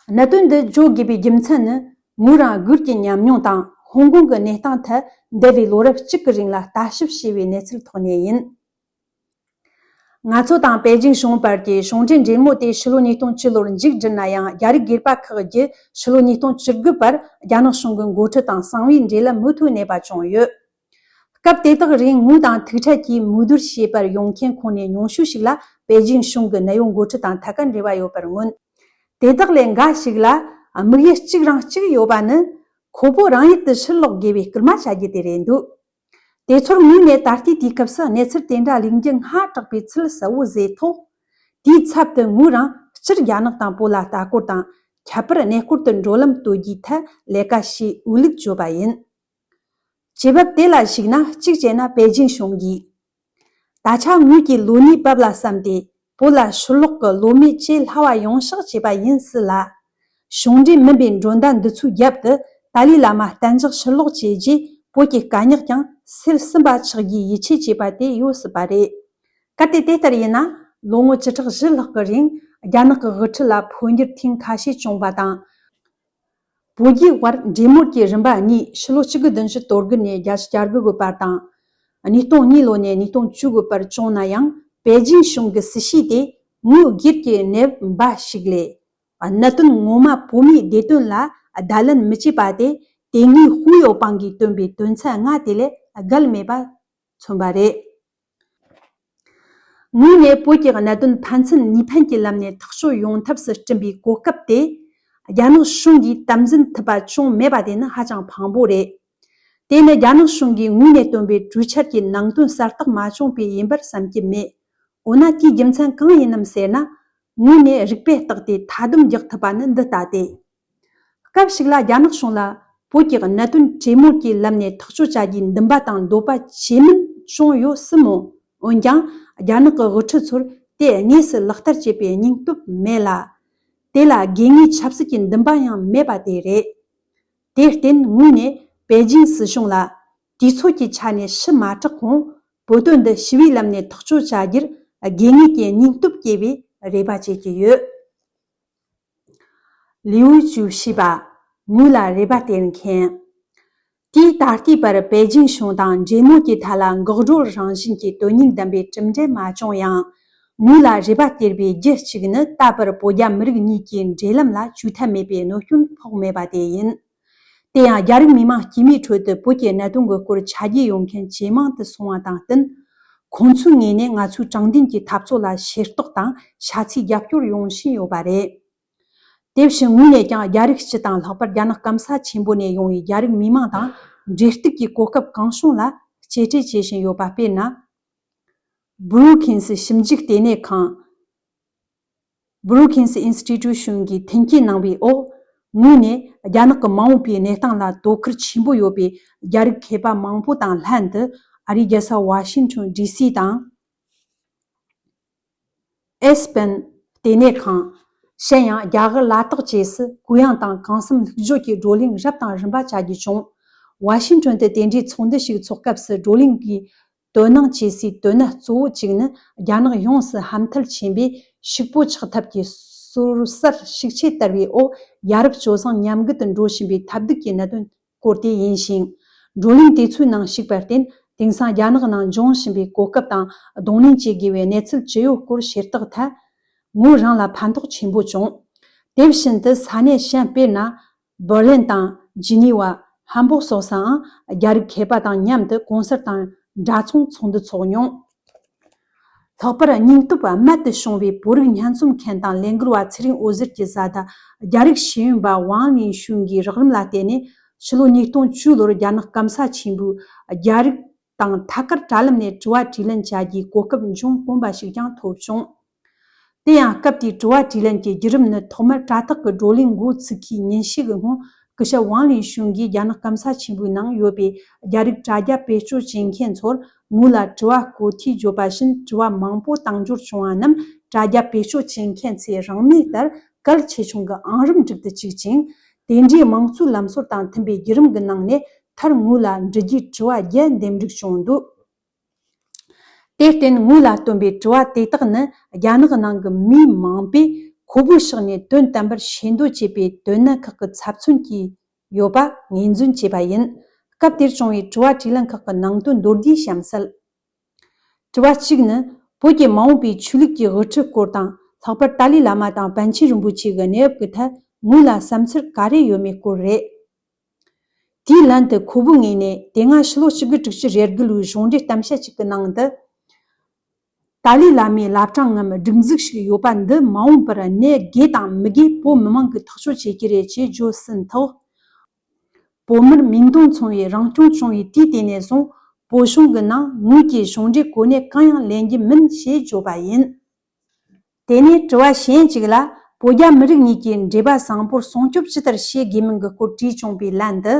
གནད་དོན་འདི་བརྗོད་དགོས་པའི་རྒྱུ་མཚན་ནི། ངོས་རང་སྒེར་གྱི་ཉམས་མྱོང་དང་ཧོང་ཀོང་གི་གནས་སྟངས་ཐད་འདས་པའི་ལོ་རབས་གཅིག་གི་རིང་ལ་ལྟ་ཞིབ་བྱས་པའི་གནས་ཚུལ་ཐོག་ནས་ཡིན། ང་ཚོ་དང་པེ་ཅིང་གཞུང་བར་གྱི་ཟུང་འབྲེལ་འབྲེལ་མོལ་དེ་ཕྱི་ལོ་ཉིས་སྟོང་བཅུ་ལོར་མཇུག་བསྒྲིལ་ན་ཡང་། རྒྱ་རིགས་སྒེར་པ་ཁག་གིས་ཕྱི་ལོ་ཉིས་སྟོང་བཅུ་དགུ་བར་རྒྱ་ནག་གཞུང་གི་འགོ་ཁྲིད་དང་གསང་བའི་འབྲེལ་ལམ་མུ་མཐུད་གནས་པ་བྱུང་ཡོད། སྐབས་དེ་དག་རིང་ངོས་དང་ཐུག་འཕྲད་ཀྱིས་མོས་བསྡུར་བྱས་པར་ཡོང་མཁན་ཁོང་ནས་ཉུང་ཤོས་ཤིག་ལ་པེ་ཅིང་གཞུང་གི་གནད་ཡོད་འགོ་ཁྲིད་དང་ཐད་ཀར་འབྲེལ་བ་ཡོད་པར་མངོན། དེ་དག་ལས་འགའ་ཞིག་ལ་དམིགས་ཡུལ་གཅིག་རང་གཅིག་ཡོད་པ་ནི། ཁོ་བོ་རང་ཡུལ་དུ་ཕྱིར་ལོག་དགོས་པའི་སྐུལ་མ་བྱ་རྒྱུ་དེ་རེད་འདུག། དེ་ཚོར་ངོས་ནས་ད་ལྟའི་དུས་སྐབས་སུ་གནས་ཚུལ་དེ་འདྲ་ལེགས་འགྱུར་སྔ་དྲགས་པའི་ཚུལ་གསལ་བོ་བཟོས་ཐོག། དེའི་ཚབ་ཏུ་ངོས་རང་སྤྱིར་རྒྱ་ནག་དང་བོད་ལ་ལྟ་སྐོར་དང་། ཁྱད་པར་གནས་སྐོར་དུ་འགྲོ་ལམ་གཏོད་རྒྱུའི་ཐད་ལས་ཀ་བྱེད་འོས་ལུགས་བརྗོད་པ་ཡིན། བྱེད་བབ་དེ་ལ་གཞིགས་ན། གཅིག་བྱས་ན་པེ་ཅིང་གཞུང་གིས། ད་ཆ་ངོས་ཀྱིས་ལོ་གཉིས་བབ་ལ་བསམ་སྟེ། བོད་ལ་ཕྱིར་ལོག་གི་ལོ་མེད་ཇེ་སླ་བ་ཡོང་ཤག་ཅེས་པ་ཡིན་སྲིད་ལ། གཞུང་འབྲེལ་མིན་པའི་མགྲོན་བརྡ་འདི་ཚོའི་རྒྱབ་ཏུ་ཏཱ་ལའི་བླ་མ་གཏན་འཇགས་ཕྱིར་ལོག་བྱས་རྗེས། བོད་ཀྱི་དཀའ་རྙོག་ཀྱང་སེལ་ཟིན་པ་ཆགས་རྒྱུའི་ཡིད་ཆེས་བྱས་པ་དེ་ཡོད་སྲིད་པ་རེད། གལ་ཏེ་དེ་ལྟར་ཡིན་ན། ལོ་ངོ་བཅུ་ཕྲག་བཞི་ལྷག་གི་རིང་རྒྱ་ནག་གི་དབུ་ཁྲིད་ལ་འཕོ་འགྱུར་ཐེངས་ཁ་ཤས་བྱུང་བ་དང་། བོད་རྒྱའི་དབར་འབྲེལ་མོལ་གྱི་རིམ་པ་གཉིས་ཕྱི་ལོ་གཅིག་དགུ་བདུན་ཅུ་དོན་དགུ་ནས་བརྒྱད་ཅུ་གྱ་དགུ་གི་བར་དང་། ཉིས་སྟོང་གཉིས་ལོ་ནས་ཉིས་སྟོང་བཅུ་དགུ་བར་བྱུང་ན་ཡང་། པེ་ཅིང་གཞུང་གི་སྲིད་བྱུས་དེ་ངོས་སྒེར་གྱི་གནས་བབ་འབའ་ཞིག་ལས། གནད་དོན་ངོ་མ་བོད་མིའི་བདེ་དོན་ལ་བརྡ་ལན་མི་བྱེད་པ་དེ། དེ་སྔའི་ཧུའུ་ཡའོ་པང་གིས་བཏོན་པའི་དོན་ཚན་ལྔ་དེ་ལས་བརྒལ་མེད་པ་མཚོན་པ་རེད། ངོས་ནས་བོད་ཀྱི་གནད་དོན་ཕན་ཚུན་གཉིས་ཕན་གྱི་ལམ་ནས་ཐག་གཅོད་ཡོང་ཐབས་སུ་བསྐྲུན་པའི་གོ་སྐབས་དེ། རྒྱ་ནག་གཞུང་གིས་དམ་འཛིན་ཐུབ་པ་བྱུང་མེད་པ་དེ་ནི་ཧ་ཅང་ཕངས་པོ་རེད། དེ་ནི་རྒྱ་ནག་གཞུང་གིས་ངོས་ནས་བཏོན་པའི་གྲོས་འཆར་གྱི་ནང་དོན་གསལ་རྟོགས་མ་བྱུང་བས་ཡིན་པར་བསམ་གྱི་མེད། འོ་ན་དེའི་རྒྱུ་མཚན་གང་ཡིན་ནམ་ཟེར་ན། ངོས་ནས་རིགས་པས་བརྟག་སྟེ་མཐའ་སྡོམ་རྒྱག་ཐུབ་པ་ནི་འདི་ལྟ་སྟེ། སྐབས་ཤིག་ལ་རྒྱ་ནག་གཞུང་ལ་བོད་ཀྱི་གནད་དོན་གྲོས་མོལ་གྱི་ལམ་ནས་ཐག་གཅོད་བྱ་རྒྱུའི་འདུན་པ་དང་འདོད་པ་ཇེ་སྨིན་བྱུང་ཡོད་སྲིད་མོད། འོན་ཀྱང་རྒྱ་ནག་གི་དབུ་ཁྲིད་ཚོར་དེ་དངོས་སུ་ལག་བསྟར་བྱེད་པའི་སྙིང་སྟོབས་མེད་ལ། དེ་ལ་དགོས་ངེས་ཆབ་སྲིད་ཀྱི་འདུན་པ་ཡང་མེད་པ་དེ་རེད། དེར་བརྟེན་ངོས་ནས་པེ་ཅིང་སྲིད་གཞུང་ལ་དུས་ཚོད་ཀྱི་ཆ་ནས་ཕྱི་མ་དྲགས་གོང་། བོད་དོན་འདི་ཞི་བའི་ལམ་ནས་ཐག་གཅོད་བྱ་རྒྱུར་དགོས་ངེས་ཀྱི་སྙིང་སྟོབས་སྐྱེ་བའི་རེ་བ་བྱེད་ཀྱི་ཡོད། ལིའུ་ཅུའུ་ཞི་པ། ངོས་ལ་རེ་བ་སྟེར་མཁན། དེས་ད་ལྟའི་བར་པེ་ཅིང་གཞུང་དང་འབྲེལ་མོལ་གྱི་ཐད་ལ་འགག་སྒྲོལ་རང་བཞིན་གྱི་དོན་སྙིང་ལྡན་པའི་གྲུབ་འབྲས་མ་བྱུང་ཡང་། ངོས་ལ་རེ་བ་སྟེར་བའི་རྒྱུ་གཅིག་ནི། ད་བར་བོད་རྒྱ་མི་རིགས་གཉིས་ཀྱི་འབྲེལ་ལམ་ལ་བཅོས་ཐབས་མེད་པའི་གནོད་སྐྱོན་ཕོག་མེད་པ་དེ་ཡིན། དེ་ཡང་རྒྱ་རིགས་མི་མང་དཀྱུས་མའི་ཁྲོད་དུ་བོད་ཀྱི་གནད་དོན་གྱི་སྐོར་ཆ་རྒྱུས་ཡོད་མཁན་ཇེ་མང་དུ་སོང་བ་དང་བསྟུན། ཁོང་ཚོའི་ངོས་ནས་ང་ཚོའི་དྲང་བདེན་གྱི་འཐབ་རྩོད་ལ་ཤེས་རྟོགས་དང་ཤ་ཚའི་རྒྱབ་སྐྱོར་ཡོང་བཞིན་ཡོད་པ་རེད། དེ་བཞིན་ངོས་ནས་ཀྱང་རྒྱ་རིགས་སྤྱི་དང་ལྷག་པར་རྒྱ་ནག་སྐམ་ས་ཆེན་པོ་ནས་ཡོང་བའི་རྒྱ་རིགས་མི་མང་དང་འབྲེལ་གཏུག་གི་གོ་སྐབས་གང་བྱུང་ལ་གཅེས་སྤྲས་བྱེད་བཞིན་ཡོད་པ། དཔེར་ན། བྷུ་རུ་ཁིན་སི་ཞིབ་འཇུག་ལྟེ་གནས་ཁང་། Brookings Institution གྱིས་མཐུན་རྐྱེན་གནང་བའི་འོག། ངོས་ནས་རྒྱ་ནག་གི་མ་འོངས་པའི་གནས་སྟངས་ལ་དོ་ཁུར་ཆེན་པོ་ཡོད་པའི་རྒྱ་རིགས་མཁས་པ་མང་པོ་དང་ལྷན་དུ། ཨ་རིའི་རྒྱལ་ས་ཝ་ཤིང་ཊོན་ཌི་སི་དང་། ཨེས་པན་ལྟེ་གནས་ཁང་། གཞན་ཡང་རྒྱ་གར་ལ་དྭགས་བཅས་སུ་གུ་ཡངས་དང་གང་འཚམ་ལྷུག་སྦྱོར་གྱི་བགྲོ་གླེང་རབ་དང་རིམ་པ་བྱ་རྒྱུ་བྱུང་། ཝ་ཤིང་ཊོན་དུ་དེ་འདྲའི་ཚོགས་འདུ་ཞིག་འཚོགས་སྐབས་སུ་བགྲོ་གླེང་གི་དོ་སྣང་བྱེད་སའི་དོན་གནད་གཙོ་བོ་གཅིག་ནི། རྒྱ་ནག་ཡོངས་སུ་ཧམ་ཐལ་ཆེན་པོས་ཕྱུག་པོ་ཆགས་ཐབས་ཀྱི་སོར་གསར་ཤུགས་ཆེ་དར་བའི་འོག་རྒྱལ་རབས་སྤྱོད་བཟང་ཉམས་རྒུད་དུ་འགྲོ་བཞིན་པའི་ཐབས་སྡུག་གི་གནད་དོན་སྐོར་དེ་ཡིན་ཞིང་། བགྲོ་གླེང་དེ་ཚོའི་ནང་ཞུགས་པར་བརྟེན། དེང་སང་རྒྱ་ནག་ནང་འབྱུང་བཞིན་པའི་གོ་སྐབས་དང་གདོང་ལེན་བྱེད་དགོས་པའི་གནས་ཚུལ་ཇི་ཡོད་སྐོར་ཤེས་རྟོགས་ཐད། ངོས་རང་ལ་ཕན་ཐོགས་ཆེན་པོ་བྱུང་། དེ་བཞིན་དུ་ས་གནས་གཞན། དཔེར་ན། འབར་ལིན་དང་ཇི་ནི་ཝ། ཧམ་སྦུག་སོགས་སུའང་རྒྱ་རིགས་མཁས་པ་དང་མཉམ་དུ་གོང་གསལ་དང་འདྲ་མཚུངས་ཚོགས་འདུ་འཚོགས་མྱོང་། ལྷག་པར་སྙིང་སྟོབས་རྨད་དུ་བྱུང་བའི་བོད་རིགས་སྙན་རྩོམ་མཁན་དང་ལས་འགུལ་བ་ཚེ་རིང་འོད་ཟེར་གྱི་བཟའ་ཟླ་རྒྱ་རིགས་ཤེས་ཡོན་པ་ཝང་ལིན་ཤུན་གྱི་རགས་རིམ་ལ་བརྟེན་ནས། ཕྱི་ལོ་ཉིས་སྟོང་བཅུ་ལོར་རྒྱ་ནག་སྐམ་ས་ཆེན་པོའི་རྒྱ་རིགས་དང་ཐད་ཀར་དྲ་ལམ་ནས་དྲི་བ་དྲིས་ལན་བྱ་རྒྱུའི་གོ་སྐབས་འབྱུང་དཀོན་པ་ཞིག་ཀྱང་ཐོབ་བྱུང་། དེ་ཡང་སྐབས་དེའི་དྲི་བ་དྲིས་ལན་གྱི་བརྒྱུད་རིམ་ནི། ཐོག་མར་དྲ་ཐག་གི་བགྲོ་གླེང་འགོ་ཚུགས་ཁའི་ཉིན་ཤས་ཀྱི་སྔོན། སྐུ་ཞབས་ཝང་ལིན་ཤུན་གྱིས་རྒྱ་ནག་སྐམ་ས་ཆེན་པོའི་ནང་ཡོད་པའི་རྒྱ་རིགས་དྲ་རྒྱ་བེད་སྤྱོད་བྱེད་མཁན་ཚོར་ངོས་ལ་དྲི་བ་བཀོད་འཐུས་བརྗོད་པ་བཞིན། དྲི་བ་མང་པོ་བཏང་འབྱོར་བྱུང་བ་རྣམས་དྲ་རྒྱ་བེད་སྤྱོད་བྱེད་མཁན་ཚོས་རང་མོས་ལྟར་གལ་ཆེ་ཆུང་གི་ཨང་རིམ་སྒྲིག་ཏུ་བཅུག་ཅིང་། དེ་འདྲའི་དམངས་གཙོའི་ལམ་སྲོལ་དང་མཐུན་པའི་བརྒྱུད་རིམ་གྱི་ནང་ནས་མཐར་ངོས་ལ་འབྲི་རྒྱུའི་དྲི་བ་བརྒྱད་འདེམས་སྒྲིག་བྱུང་འདུག་དེར་བརྟེན། ངོས་ལ་བཏོན་པའི་དྲི་བ་དེ་དག་ནི་རྒྱ་ནག་ནང་གི་མི་མང་པོས་ཁོ་བོའི་ཕྱོགས་ནས་དོན་དམ་པར་ཤེས་འདོད་བྱེད་པའི་དོན་གནད་ཁག་གི་ཚབ་མཚོན་གྱི་ཡོད་པ་ངོས་འཛིན་བྱས་པ་ཡིན། སྐབས་དེར་བྱུང་བའི་དྲི་བ་དྲིས་ལན་ཁག་གི་ནང་དོན་མདོར་བསྡུས་གཤམ་གསལ། དྲི་བ་གཅིག་ནི། བོད་ཀྱི་མ་འོངས་པའི་ཆོས་ལུགས་ཀྱི་དབུ་ཁྲིད་སྐོར་དང་། ལྷག་པར་ཏཱ་ལའི་བླ་མ་དང་པཎ་ཆེན་རིན་པོ་ཆེ་གི་གནས་བབ་ཀྱི་ཐད་ངོས་ལ་བསམ་ཚུལ་ག་རེ་ཡོད་མེད་སྐོར་རེད། དེའི་ལན་དུ་ཁོ་བོའི་ངོས་ནས། དེ་སྔ་ཕྱི་ལོ་གཅིག་དགུ་དྲུག་ཅུ་རེ་དགུ་ལོའི་གཞུང་འབྲེལ་གཏམ་བཤད་ཅིག་གི་ནང་དུ། ཏཱ་ལའི་བླ་མའི་བླ་བྲང་ངམ་སྒྲིག་འཛུགས་ཤིག་ཡོད་པ་འདི་མ་འོངས་པར་གནས་དགོས་དང་མི་དགོས་བོད་མི་མང་གིས་ཐག་གཅོད་བྱེད་ཀྱི་རེད་ཅེས་བརྗོད་ཟིན་ཐོག་བོད་མིར་མིང་དོན་མཚུངས་པའི་རང་སྐྱོང་བྱུང་བའི་དུས་དེ་ནས་བཟུང་བོད་གཞུང་གི་ནང་ངོས་ཀྱིས་གཞུང་འབྲེལ་གོ་གནས་གང་ཡང་ལེན་རྒྱུ་མིན་ཞེས་བརྗོད་པ་ཡིན། དེ་ནས་དྲི་བ་གཞན་གཅིག་ལ། བོད་རྒྱ་མི་རིགས་གཉིས་ཀྱི་འབྲེལ་བ་བཟང་པོར་སྲུང་སྐྱོབ་ཇི་ལྟར་བྱེད་དགོས་མིན་གྱི་སྐོར་དྲིས་བྱུང་བའི་ལན་དུ།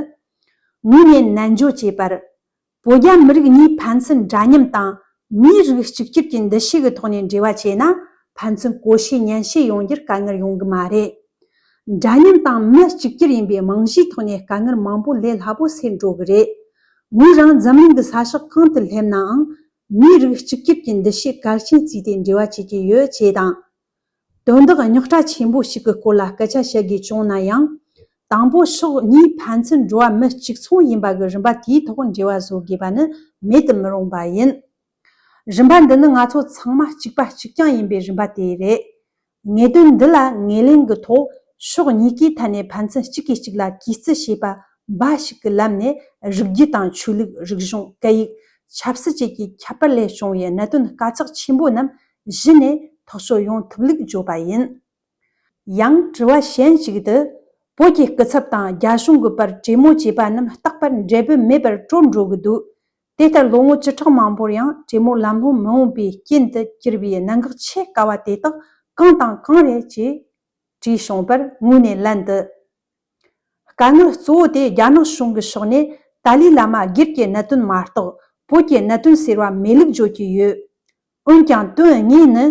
ངོས་ནས་ནན་བརྗོད་བྱས་པར། བོད་རྒྱ་མི་རིགས་གཉིས་ཕན་ཚུན་འདྲ་མཉམ་དང་མིའི་རིགས་གཅིག་གྱུར་གྱི་འདུ་ཤེས་ཀྱི་ཐོག་ནས་འབྲེལ་བ་བྱས་ན་ཕན་ཚུན་གོ་ཤེས་ཉན་ཤེས་ཡོང་རྒྱུར་དཀའ་ངལ་ཡོང་གི་མ་རེད། འདྲ་མཉམ་དང་མི་གཅིག་གྱུར་ཡིན་པའི་རྨང་གཞིའི་ཐོག་ནས་དཀའ་ངལ་མང་པོ་ལས་སླ་པོ་སེལ་འགྲོ་གི་རེད། ངོས་རང་འཛམ་གླིང་གི་ས་ཕྱོགས་གང་དུ་སླེབས་ནའང་མིའི་རིགས་གཅིག་གྱུར་གྱི་འདུ་ཤེས་གལ་ཆེན་བརྩིས་ཏེ་འབྲེལ་བ་བྱེད་ཀྱི་ཡོད་ཅེས་དང་། དོན་དག་རྙོག་དྲ་ཆེན་པོ་ཞིག་གི་སྐོར་ལ་སྐད་ཆ་བཤད་དགོས་བྱུང་ན་ཡང་། དང་པོ་ཕྱོགས་གཉིས་ཕན་ཚུན་འགྲོ་བ་མི་གཅིག་མཚུངས་ཡིན་པ་གི་རིམ་པ་དེའི་ཐོག་འབྲེལ་བ་བཟོ་དགོས་པ་ནི་མེད་དུ་མི་རུང་པ་ཡིན། རིམ་པ་འདི་ནི་ང་ཚོ་ཚང་མ་གཅིག་པ་གཅིག་རྐྱང་ཡིན་པའི་རིམ་པ་དེ་རེད། ངེས་དོན་འདི་ལ་ངོས་ལེན་གྱི་ཐོག་ཕྱོགས་གཉིས་ཀའི་ཐད་ནས་ཕན་ཚུན་གཅིག་གིས་གཅིག་ལ་གུས་བརྩི་བྱེད་པ་འབའ་ཞིག་གི་ལམ་ནས་རིགས་རྒྱུད་དང་ཆོས་ལུགས། རིག་གཞུང་། སྐད་ཡིག་ཆབ་སྲིད་བཅས་ཀྱི་ཁྱད་པར་ལས་བྱུང་བའི་གནད་དོན་དཀའ་ཚེགས་ཆེན་པོ་རྣམས་གཞི་ནས་ཐག་གཅོད་ཡོང་ཐུབ་ལུགས་བརྗོད་པ་ཡིན། ཡང་དྲི་བ་གཞན་ཞིག་ཏུ། བོད་ཀྱི་སྐུ་ཚབ་དང་རྒྱ་གཞུང་གི་བར་གྲོས་མོལ་བྱས་པ་རྣམས་རྟག་པར་འབྲས་བུ་མེད་པར་གྲོལ་འགྲོ་གི་འདུག་དེ་ལྟར་ལོ་ངོ་བཅུ་ཕྲག་མང་པོར་ཡང་གྲོས་མོལ་ལམ་ལྷོང་མི་འོང་པའི་རྐྱེན་དུ་གྱུར་པའི་གནད་འགག་ཆེས་དཀའ་བ་དེ་དག་གང་དང་གང་རེད་ཅེས་དྲིས་བྱུང་བར་ངོས་ནས་ལན་དུ། དཀའ་ངལ་གཙོ་བོ་དེ་རྒྱ་ནག་གཞུང་གི་ཕྱོགས་ནས་ཏཱ་ལའི་བླ་མ་སྒེར་གྱི་གནད་དོན་མ་གཏོགས་བོད་ཀྱི་གནད་དོན་ཟེར་བ་མེད་ལུགས་བརྗོད་ཀྱི་ཡོད། འོན་ཀྱང་དོན་དངོས་ནི།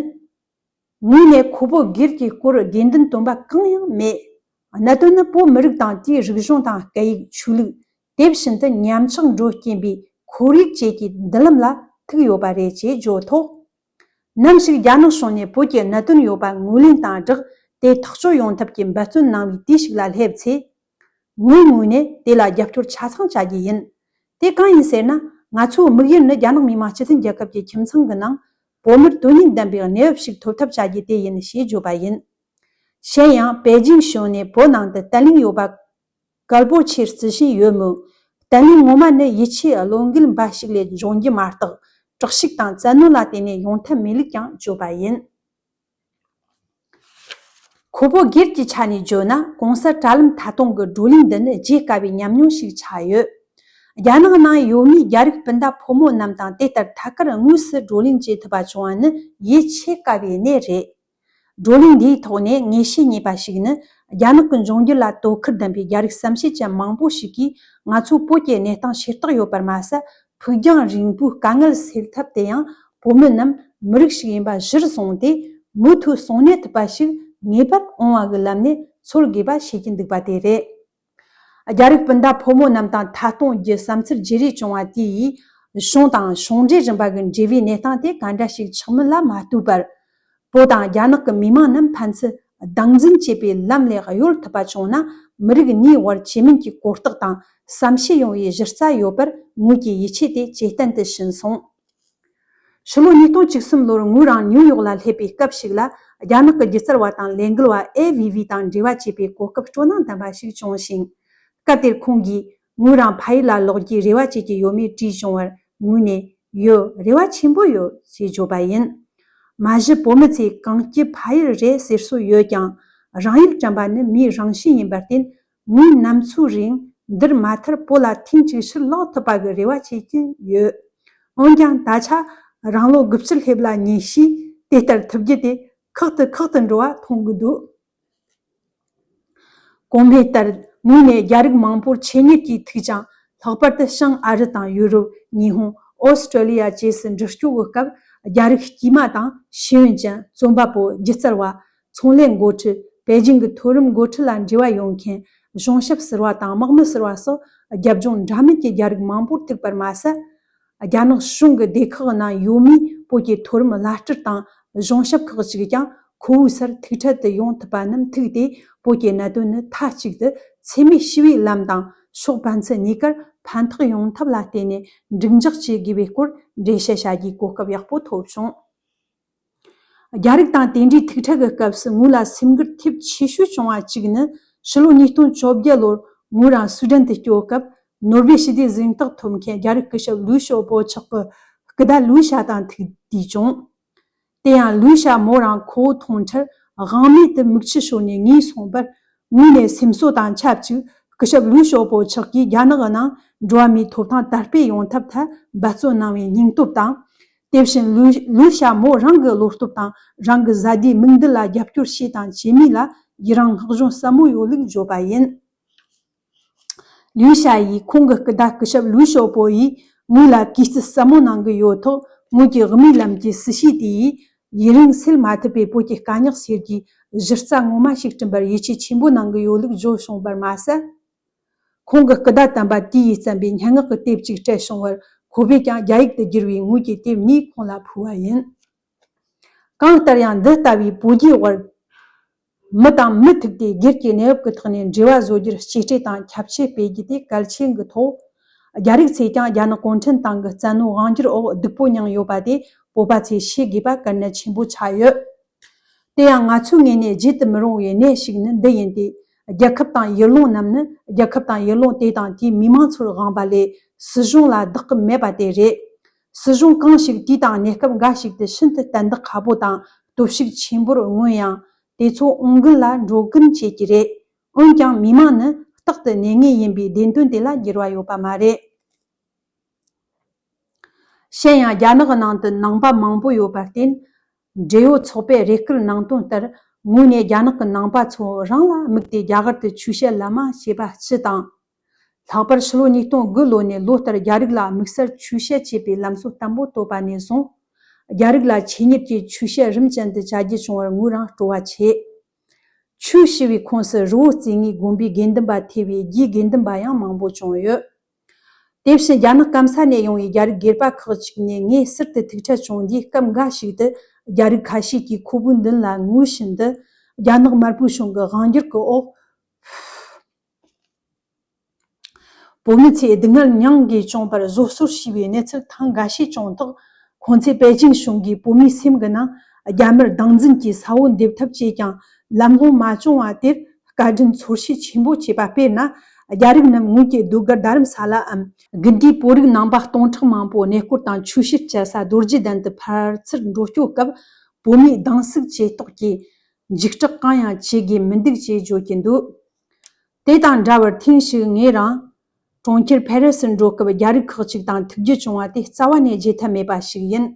ངོས་ནས་ཁོ་བོ་སྒེར་གྱི་སྐོར་དགོས་འདུན་བཏོན་པ་གང་ཡང་མེད། གནད་དོན་ནི་བོད་མི་རིགས་དང་དེའི་རིག་གཞུང་དང་སྐད་ཡིག། ཆོས་ལུགས། དེ་བཞིན་དུ་ཉམས་ཆག་འགྲོ་རྐྱེན་པའི་ཁོར་ཡུག་བཅས་ཀྱི་མདུན་ལམ་ལ་ཐུག་ཡོད་པ་རེད་ཅེས་བརྗོད་ཐོག་ནམ་ཞིག་རྒྱ་ནག་གཞུང་ནས་བོད་ཀྱི་གནད་དོན་ཡོད་པ་ངོས་ལེན་དང་སྦྲགས། དེ་ཐག་གཅོད་ཡོང་ཐབས་ཀྱི་འབད་བརྩོན་གནང་བའི་དུས་ཤིག་ལ་སླེབས་ཚེ། ངའི་ངོས་ནས་དེ་ལ་རྒྱབ་སྐྱོར་ཆ་ཚང་བྱ་རྒྱུ་ཡིན། དེ་གང་ཡིན་ཟེར་ན། ང་ཚོའི་དམིགས་ཡུལ་ནི་རྒྱ་ནག་མི་དམངས་སྤྱི་མཐུན་རྒྱལ་ཁབ་ཀྱི་ཁྱིམ་ཚང་གི་ནང་བོད་མིར་དོན་སྙིང་ལྡན་པའི་གནས་བབ་ཞིག་ཐོབ་ཐབས་བྱ་རྒྱུ་དེ་ཡིན་ཞེས་བརྗོད་པ་ཡིན། གཞན་ཡང་པེ་ཅིང་གཞུང་ནས་བོད་ནང་དུ་བརྟན་ལྷིང་ཡོད་པ་གལ་པོ་ཆེར་བརྩི་བཞིན་ཡོད་མོད། བརྟན་ལྷིང་ངོ་མ་ནི་ཡིད་ཆེས་བློ་འགེལ་འབའ་ཞིག་ལས་འབྱུང་རྒྱུ་མ་གཏོགས། དྲག་ཤུགས་དང་བཙན་གནོན་ལ་བརྟེན་ནས་ཡོང་ཐབས་མེད་ལུགས་ཀྱང་བརྗོད་པ་ཡིན། ཁོ་བོ་སྒེར་གྱི་ཆ་ནས་བརྗོད་ན། གོང་གསལ་དྲ་ལམ་ཐད་གཏོང་གི་བགྲོ་གླེང་འདི་ནི་བརྗེད་དཀའ་བའི་ཉམས་མྱོང་ཞིག་ཆགས་ཡོད། རྒྱ་ནག་ནང་ཡོད་མིའི་རྒྱ་རིགས་སྤུན་ཟླ་ཕོ་མོ་རྣམས་དང་དེ་ལྟར་ཐད་ཀར་དངོས་སུ་བགྲོ་གླེང་བྱེད་ཐུབ་པ་བྱུང་བ་ནི་ཡིད་ཆེས་དཀའ་བའི་གནས་རེད། བགྲོ་གླེང་འདིའི་ཐོག་ནས་ངེས་ཤེས་རྙེད་པ་ཞིག་ནི། རྒྱ་ནག་གི་འབྱུང་འགྱུར་ལ་དོ་ཁུར་ལྡན་པའི་རྒྱ་རིགས་བསམ་ཤེས་ཅན་མང་པོ་ཞིག་གིས་ང་ཚོའི་བོད་ཀྱི་གནས་སྟངས་ཤེས་རྟོགས་ཡོད་པར་མ་ཟད། ཕུགས་རྒྱང་རིང་པོའི་དཀའ་ངལ་སེལ་ཐབས་དེ་ཡང་བོད་མི་རྣམས་མི་རིགས་ཤིག་ཡིན་པ་གཞིར་བཟུང་སྟེ། མུ་མཐུད་ཟུང་གནས་ཐུབ་པ་ཞིག་ངེས་པར་འོང་བ་གི་ལམ་ནས་འཚོལ་དགོས་པ་ཤེས་ཀྱིན་འདུག་པ་དེ་རེད། རྒྱ་རིགས་སྤུན་ཟླ་ཕོ་མོ་རྣམས་དང་ཐད་གཏོང་རྒྱུ་བསམ་ཚུལ་བརྗེ་རེས་བྱུང་བ་དེ་ཡིས་གཞུང་དང་གཞུང་འབྲེལ་རིམ་པ་གི་འབྲེལ་བའི་གནས་སྟངས་དེ་ག་འདྲ་ཞིག་ཆགས་མིན་ལ་མ་ལྟོས་པར། བོད་དང་རྒྱ་ནག་གི་མི་མང་རྣམས་ཕན་ཚུན་སྡང་འཛིན་བྱེད་པའི་ལམ་ལས་གཡོལ་ཐུབ་པ་བྱུང་ན། མི་རིགས་གཉིས་དབར་ཇེ་སྨིན་གྱི་གོ་རྟོགས་དང་བསམ་ཤེས་ཡོང་བའི་གཞི་རྩ་ཡོད་པར་ངོས་ཀྱི་ཡིད་ཆེས་དེ་ཇེ་བརྟན་དུ་ཕྱིན་སོང་། ཕྱི་ལོ་ཉིས་སྟོང་བཅུ་གསུམ་ལོར་ངོས་རང་ནིའུ་ཡོག་ལ་སླེབས་པའི་སྐབས་ཤིག་ལ། རྒྱ་ནག་གི་སྒྱུ་རྩལ་བ་དང་ལས་འགུལ་བ་ཨེ་ཝི་ཝི་དང་འབྲེལ་བ་བྱེད་པའི་གོ་སྐབས་སྤྲོ་སྣང་ལྡན་པ་ཞིག་བྱུང་ཞིང་། སྐབས་དེར་ཁོང་གིས་ངོས་རང་ཕ་ཡུལ་ལ་ལོག་རྒྱུའི་རེ་བ་བྱེད་ཀྱི་ཡོད་མེད་དྲིས་བྱུང་བར། ངོས་ནས། ཡོད། རེ་བ་ཆེན་པོ་ཡོད་ཅེས་བརྗོད་པ་ཡིན། མ་གཞི་བོད་མི་ཚོས་གང་སྐྱིད་ཕ་ཡུལ་རེད་ཟེར་སྲོལ་ཡོད་ཀྱང་། རང་ཡུལ་དྲན་པ་ནི་མིའི་རང་བཞིན་ཡིན་པར་བརྟེན། ངོས་ནམ་འཚོའི་རིང་འདིར་མ་མཐར་བོད་ལ་ཐེངས་གཅིག་ཕྱིར་ལོག་ཐུབ་པ་གི་རེ་བ་བྱེད་ཀྱིན་ཡོད། འོན་ཀྱང་ད་ཆ་རང་ལོ་དགུ་བཅུ་སླེབས་ལ་ཉེ་ཞིང་། དེ་ལྟར་ཐུབ་རྒྱུ་དེ་ཁག་ཏུ་ཁག་ཏུ་འགྲོ་བ་མཐོང་གི་འདུག། གོང་སྨོས་ལྟར། ངོས་ནས་རྒྱ་རིགས་མང་པོར་ཆེད་གཉེར་གྱིས་ཐུག་ཅིང་། ལྷག་པར་དུ་བྱང་ཨ་རི་དང་ཡུ་རོབ། ཉི་ཧོང་། ཨོ་སི་ཀྲོ་ལི་ཡ་བཅས་སུ་འགྲུལ་སྐྱོད་ཀྱི་སྐབས། རྒྱ་རིགས་དཀྱུས་མ་དང་ཤེས་ཡོན་ཅན། རྩོམ་པ་པོ། སྒྱུ་རྩལ་བ། ཚོང་ལས་འགོ་ཁྲིད། པེ་ཅིང་གི་མཐོ་རིམ་འགོ་ཁྲིད་ལ་འབྲེལ་བ་ཡོད་མཁན། གཞུང་ཞབས་ཟུར་པ་དང་དམག་མི་ཟུར་པ་སོགས་རྒྱབ་ལྗོངས་འདྲ་མིན་གྱི་རྒྱ་རིགས་མང་པོར་ཐུག་པར་མ་ཟད། རྒྱ་ནག་གཞུང་གི་སྡེ་ཁག་ནང་ཡོད་མིའི་བོད་ཀྱི་མཐོ་རིམ་བླ་སྤྲུལ་དང་གཞུང་ཞབས་ཁག་ཅིག་ཀྱང་ཁོ་བོའི་སར་ཐུག་འཕྲད་དུ་ཡོང་ཐུབ་པ་རྣམས་ཐུག་སྟེ། བོད་ཀྱི་གནད་དོན་ནི་མཐའ་གཅིག་ཏུ་འཚེ་མེད་ཞི་བའི་ལམ་དང་། ཕྱོགས་ཕན་ཚུན་གཉིས་ཀར་ཕན་ཐོགས་ཡོང་ཐབས་ལ་བརྟེན་ནས་འགྲིག་འཇགས་བྱེད་དགོས་པའི་སྐོར་འགྲེལ་བཤད་བྱ་རྒྱུའི་གོ་སྐབས་ཡག་པོ་ཐོབ་བྱུང་། རྒྱ་རིགས་དང་དེ་འདྲའི་ཐུག་འཕྲད་ཀྱི་སྐབས་སུ་ངོས་ལ་སེམས་འགུལ་ཐེབས་ཆེ་ཤོས་བྱུང་བ་གཅིག་ནི། ཕྱི་ལོ་ཉིས་སྟོང་བཅོ་བརྒྱད་ལོར་ངོས་རང་སུའུ་ཌན་དུ་སྐྱོད་སྐབས། ནོ་སྦེལ་ཞི་བདེའི་གཟེངས་རྟགས་ཐོབ་མཁན་རྒྱ་རིགས་སྐུ་ཞབས་ལུའུ་ཞའོ་པོ་མཆོག་གི་སྐུ་ཟླ་ལུའུ་ཞ་དང་ཐུག་དུས་བྱུང་། དེ་ཡང་ལུའུ་ཞ་མོ་རང་ཁོ་བོ་མཐོང་འཕྲལ་དབང་མེད་དུ་མིག་ཆུ་ཤོར་ནས་ངུས་སོང་བར། ངོས་ནས་སེམས་གསོ་དང་ཆབས་ཅིག་སྐུ་ཞབས་ལུའུ་ཞའོ་པོ་མཆོག་གིས་རྒྱ་ནག་གི་ནང་འགྲོ་བ་མིའི་ཐོབ་ཐང་དར་སྤེལ་ཡོང་ཐབས་ཐད་འབད་བརྩོན་གནང་བའི་སྙིང་སྟོབས་དང་། དེ་བཞིན་ལུའུ་ལུའུ་ཞ་མོ་རང་གི་བློ་སྟོབས་དང་། རང་གི་བཟའ་ཟླའི་མིག་མདུན་ལ་རྒྱབ་སྐྱོར་བྱས་དང་བྱེད་མུས་ལ་ཡི་རང་བསྔགས་བརྗོད་ཟབ་མོ་ཡོད་ལུགས་བརྗོད་པ་ཡིན། ལུའུ་ཞ་ཡིས་ཁོང་གི་སྐུ་ཟླ་སྐུ་ཞབས་ལུའུ་ཞའོ་པོ་ཡིས་ངོས་ལ་གུས་བརྩི་ཟབ་མོ་གནང་གི་ཡོད་ཐོག། ངོས་ཀྱི་དབུ་མའི་ལམ་གྱི་སྲི་ཞུ་དེ་ཡིས་ཡུན་རིང་སེལ་མ་ཐུབ་པའི་བོད་ཀྱི་དཀའ་རྙོག་སེལ་རྒྱུའི་གཞི་རྩ་ངོ་མ་ཞིག་བསྐྲུན་པར་ཡིད་ཆེས་ཆེན་པོ་གནང་གི་ཡོད་ལུགས་བརྗོད་བྱུང་བར་མ་ཟད། ཁོང་གི་སྐུ་ཟླ་དམ་པ་དེ་ཡིས་བརྩམས་པའི་སྙན་ངག་གི་དེབ་ཅིག་སྤྲད་བྱུང་བར། ཁོ་བོས་ཀྱང་རྒྱ་ཡིག་ཏུ་བསྒྱུར་བའི་ངོས་ཀྱི་དེབ་གཉིས་ཁོང་ལ་ཕུལ་བ་ཡིན། གང་ལྟར་ཡང་། འདི་ལྟ་བུའི་བོད་རྒྱའི་དབར་མི་དང་མི་ཐུག་སྟེ་སྒེར་གྱི་གནས་བབ་ཀྱི་ཐོག་ནས་འབྲེལ་བ་བཟོ་རྒྱུར་གཅེས་སྤྲས་དང་ཁྱབ་ཆེ་སྤེལ་རྒྱུ་དེ་གལ་ཆེན་གྱི་ཐོག། རྒྱ་རིགས་ཚོས་ཀྱང་རྒྱ་ནག་གུང་ཁྲན་ཏང་གི་བཙན་གནོན་དབང་སྒྱུར་འོག་སྡུག་པོ་མྱངས་ཡོད་པ་དེ་བོད་པ་ཚོས་ཤེས་དགོས་པ་གལ་གནད་ཆེན་པོ་ཆགས་ཡོད། དེ་ཡང་ང་ཚོའི་ངོས་ནས་བརྗེད་དུ་མི་རུང་བའི་གནས་ཤིག་ནི་འདི་ཡིན་ཏེ། རྒྱལ་ཁབ་དང་ཡུལ་ལུང་རྣམས་ནི་རྒྱལ་ཁབ་དང་ཡུལ་ལུང་དེ་དང་དེའི་མི་མང་ཚོར་དབང་བ་ལས་སྲིད་གཞུང་ལ་བདག་གི་མེད་པ་དེ་རེད། སྲིད་གཞུང་གང་ཞིག་དུས་དང་གནས་སྐབས་འགའ་ཞིག་ཏུ་ཤིན་ཏུ་གཏན་བདག་ཁ་པོ་དང་སྟོབས་ཤུགས་ཆེན་པོར་མངོན་ཡང་། དེ་ཚོ་འོང་མགོན་ལ་འགྲོ་མགོན་བྱེད་ཀྱི་རེད། འོན་ཀྱང་མི་མང་ནི་རྟག་ཏུ་གནས་ངེས་ཡིན་པའི་བདེན་དོན་དེ་ལ་འགྱུར་བ་ཡོད་པ་མ་རེད། གཞན་ཡང་རྒྱ་ནག་གི་ནང་དུ་ནང་པ་མང་པོ་ཡོད་པར་བརྟེན། འབྲེལ་ཡོད་ཚོགས་པས་རེ་སྐུལ་གནང་དོན་ལྟར། ངོས་ནས་རྒྱ་ནག་གི་ནང་པ་ཚོ་རང་ལ་དམིགས་ཏེ་རྒྱ་གར་དུ་ཆོས་བཤད་ལམ་མ་བྱས་པ་སྤྱི་དང་། ལྷག་པར་ཕྱི་ལོ་ཉིས་སྟོང་དགུ་ལོ་ནས་ལོ་ལྟར་རྒྱ་རིགས་ལ་དམིགས་བསལ་ཆོས་བཤད་བྱེད་པའི་ལམ་སྲོལ་བརྟན་པོ་བཏོད་པ་ནས་བཟུང་། རྒྱ་རིགས་ལ་ཆེད་གཉེར་གྱིས་ཆོས་བཤད་རིམ་ཅན་དུ་བྱ་རྒྱུ་བྱུང་བར་ངོས་རང་སྤྲོ་བ་ཆེ། ཆོས་ཞུ་བའི་ཁོངས་སུ་རི་བོ་རྩེ་ལྔའི་དགོན་པའི་དགེ་འདུན་པ་ཐེ་བའི་རྒྱའི་དགེ་འདུན་པ་ཡང་མང་པོ་བྱུང་ཡོད། དེ་བཞིན་རྒྱ་ནག་སྐམ་ས་ནས་ཡོང་བའི་རྒྱ་རིགས་སྒེར་པ་ཁག་ཅིག་ནས་ངའི་ཟུར་དུ་ཐུག་འཕྲད་བྱུང་རྗེས། སྐབས་འགའ་ཞིག་ཏུ་རྒྱ་རིགས་ཁ་ཤས་ཀྱིས་ཁོ་བོའི་མདུན་ལ་ངུ་བཞིན་དུ། རྒྱ་ནག་དམར་པོའི་གཞུང་གི་དབང་སྒྱུར་གྱི་འོག་བོད་མི་ཚོས་སྡུག་བསྔལ་མྱང་དགོས་བྱུང་བར་བཟོ་གསོལ་ཞུས་པའི་གནས་ཚུལ་ཐེངས་འགའ་ཤས་བྱུང་ཐོག། ཁོང་ཚོས་པེ་ཅིང་གཞུང་གིས་བོད་མིའི་སེམས་ཀྱི་ནང་རྒྱ་དམར་སྡང་འཛིན་གྱི་ས་བོན་འདེབས་ཐབས་བྱས་ཀྱང་ལམ་ལྷོང་མ་བྱུང་བ་དེར་བཀའ་དྲིན་ཚོར་ཤུགས་ཆེན་པོ་བྱས་པ། དཔེར་ན། རྒྱ་རིགས་རྣམས་ངོས་ཀྱི་རྡོ་སྒར་རྡ་རམ་ས་ལའམ་དགུན་དུས་བོད་རིགས་ནང་པ་སྟོང་ཕྲག་མང་པོ་གནས་སྐོར་དང་ཆོས་ཞུ་བྱེད་ས་རྡོ་རྗེ་གདན་དུ་ཕར་ཚུར་འགྲོ་སྐྱོད་སྐབས། བོད་མིས་སྡང་ཟུག་ཇེ་དོག་གིས་འཇིགས་སྐྲག་གང་ཡང་བྱེད་དགོས་མི་འདུག་ཅེས་བརྗོད་ཀྱི་འདུག། དེ་དང་འདྲ་བར་ཐེངས་ཤིག་ངས་རང་གྲོང་ཁྱེར་ཕེ་རེ་སིར་འགྲོ་སྐབས་རྒྱ་རིགས་ཁག་ཅིག་དང་ཐུག་རྒྱུ་བྱུང་བ་དེ་རྩ་བ་ནས་བརྗེད་ཐབས་མེད་པ་ཞིག་ཡིན།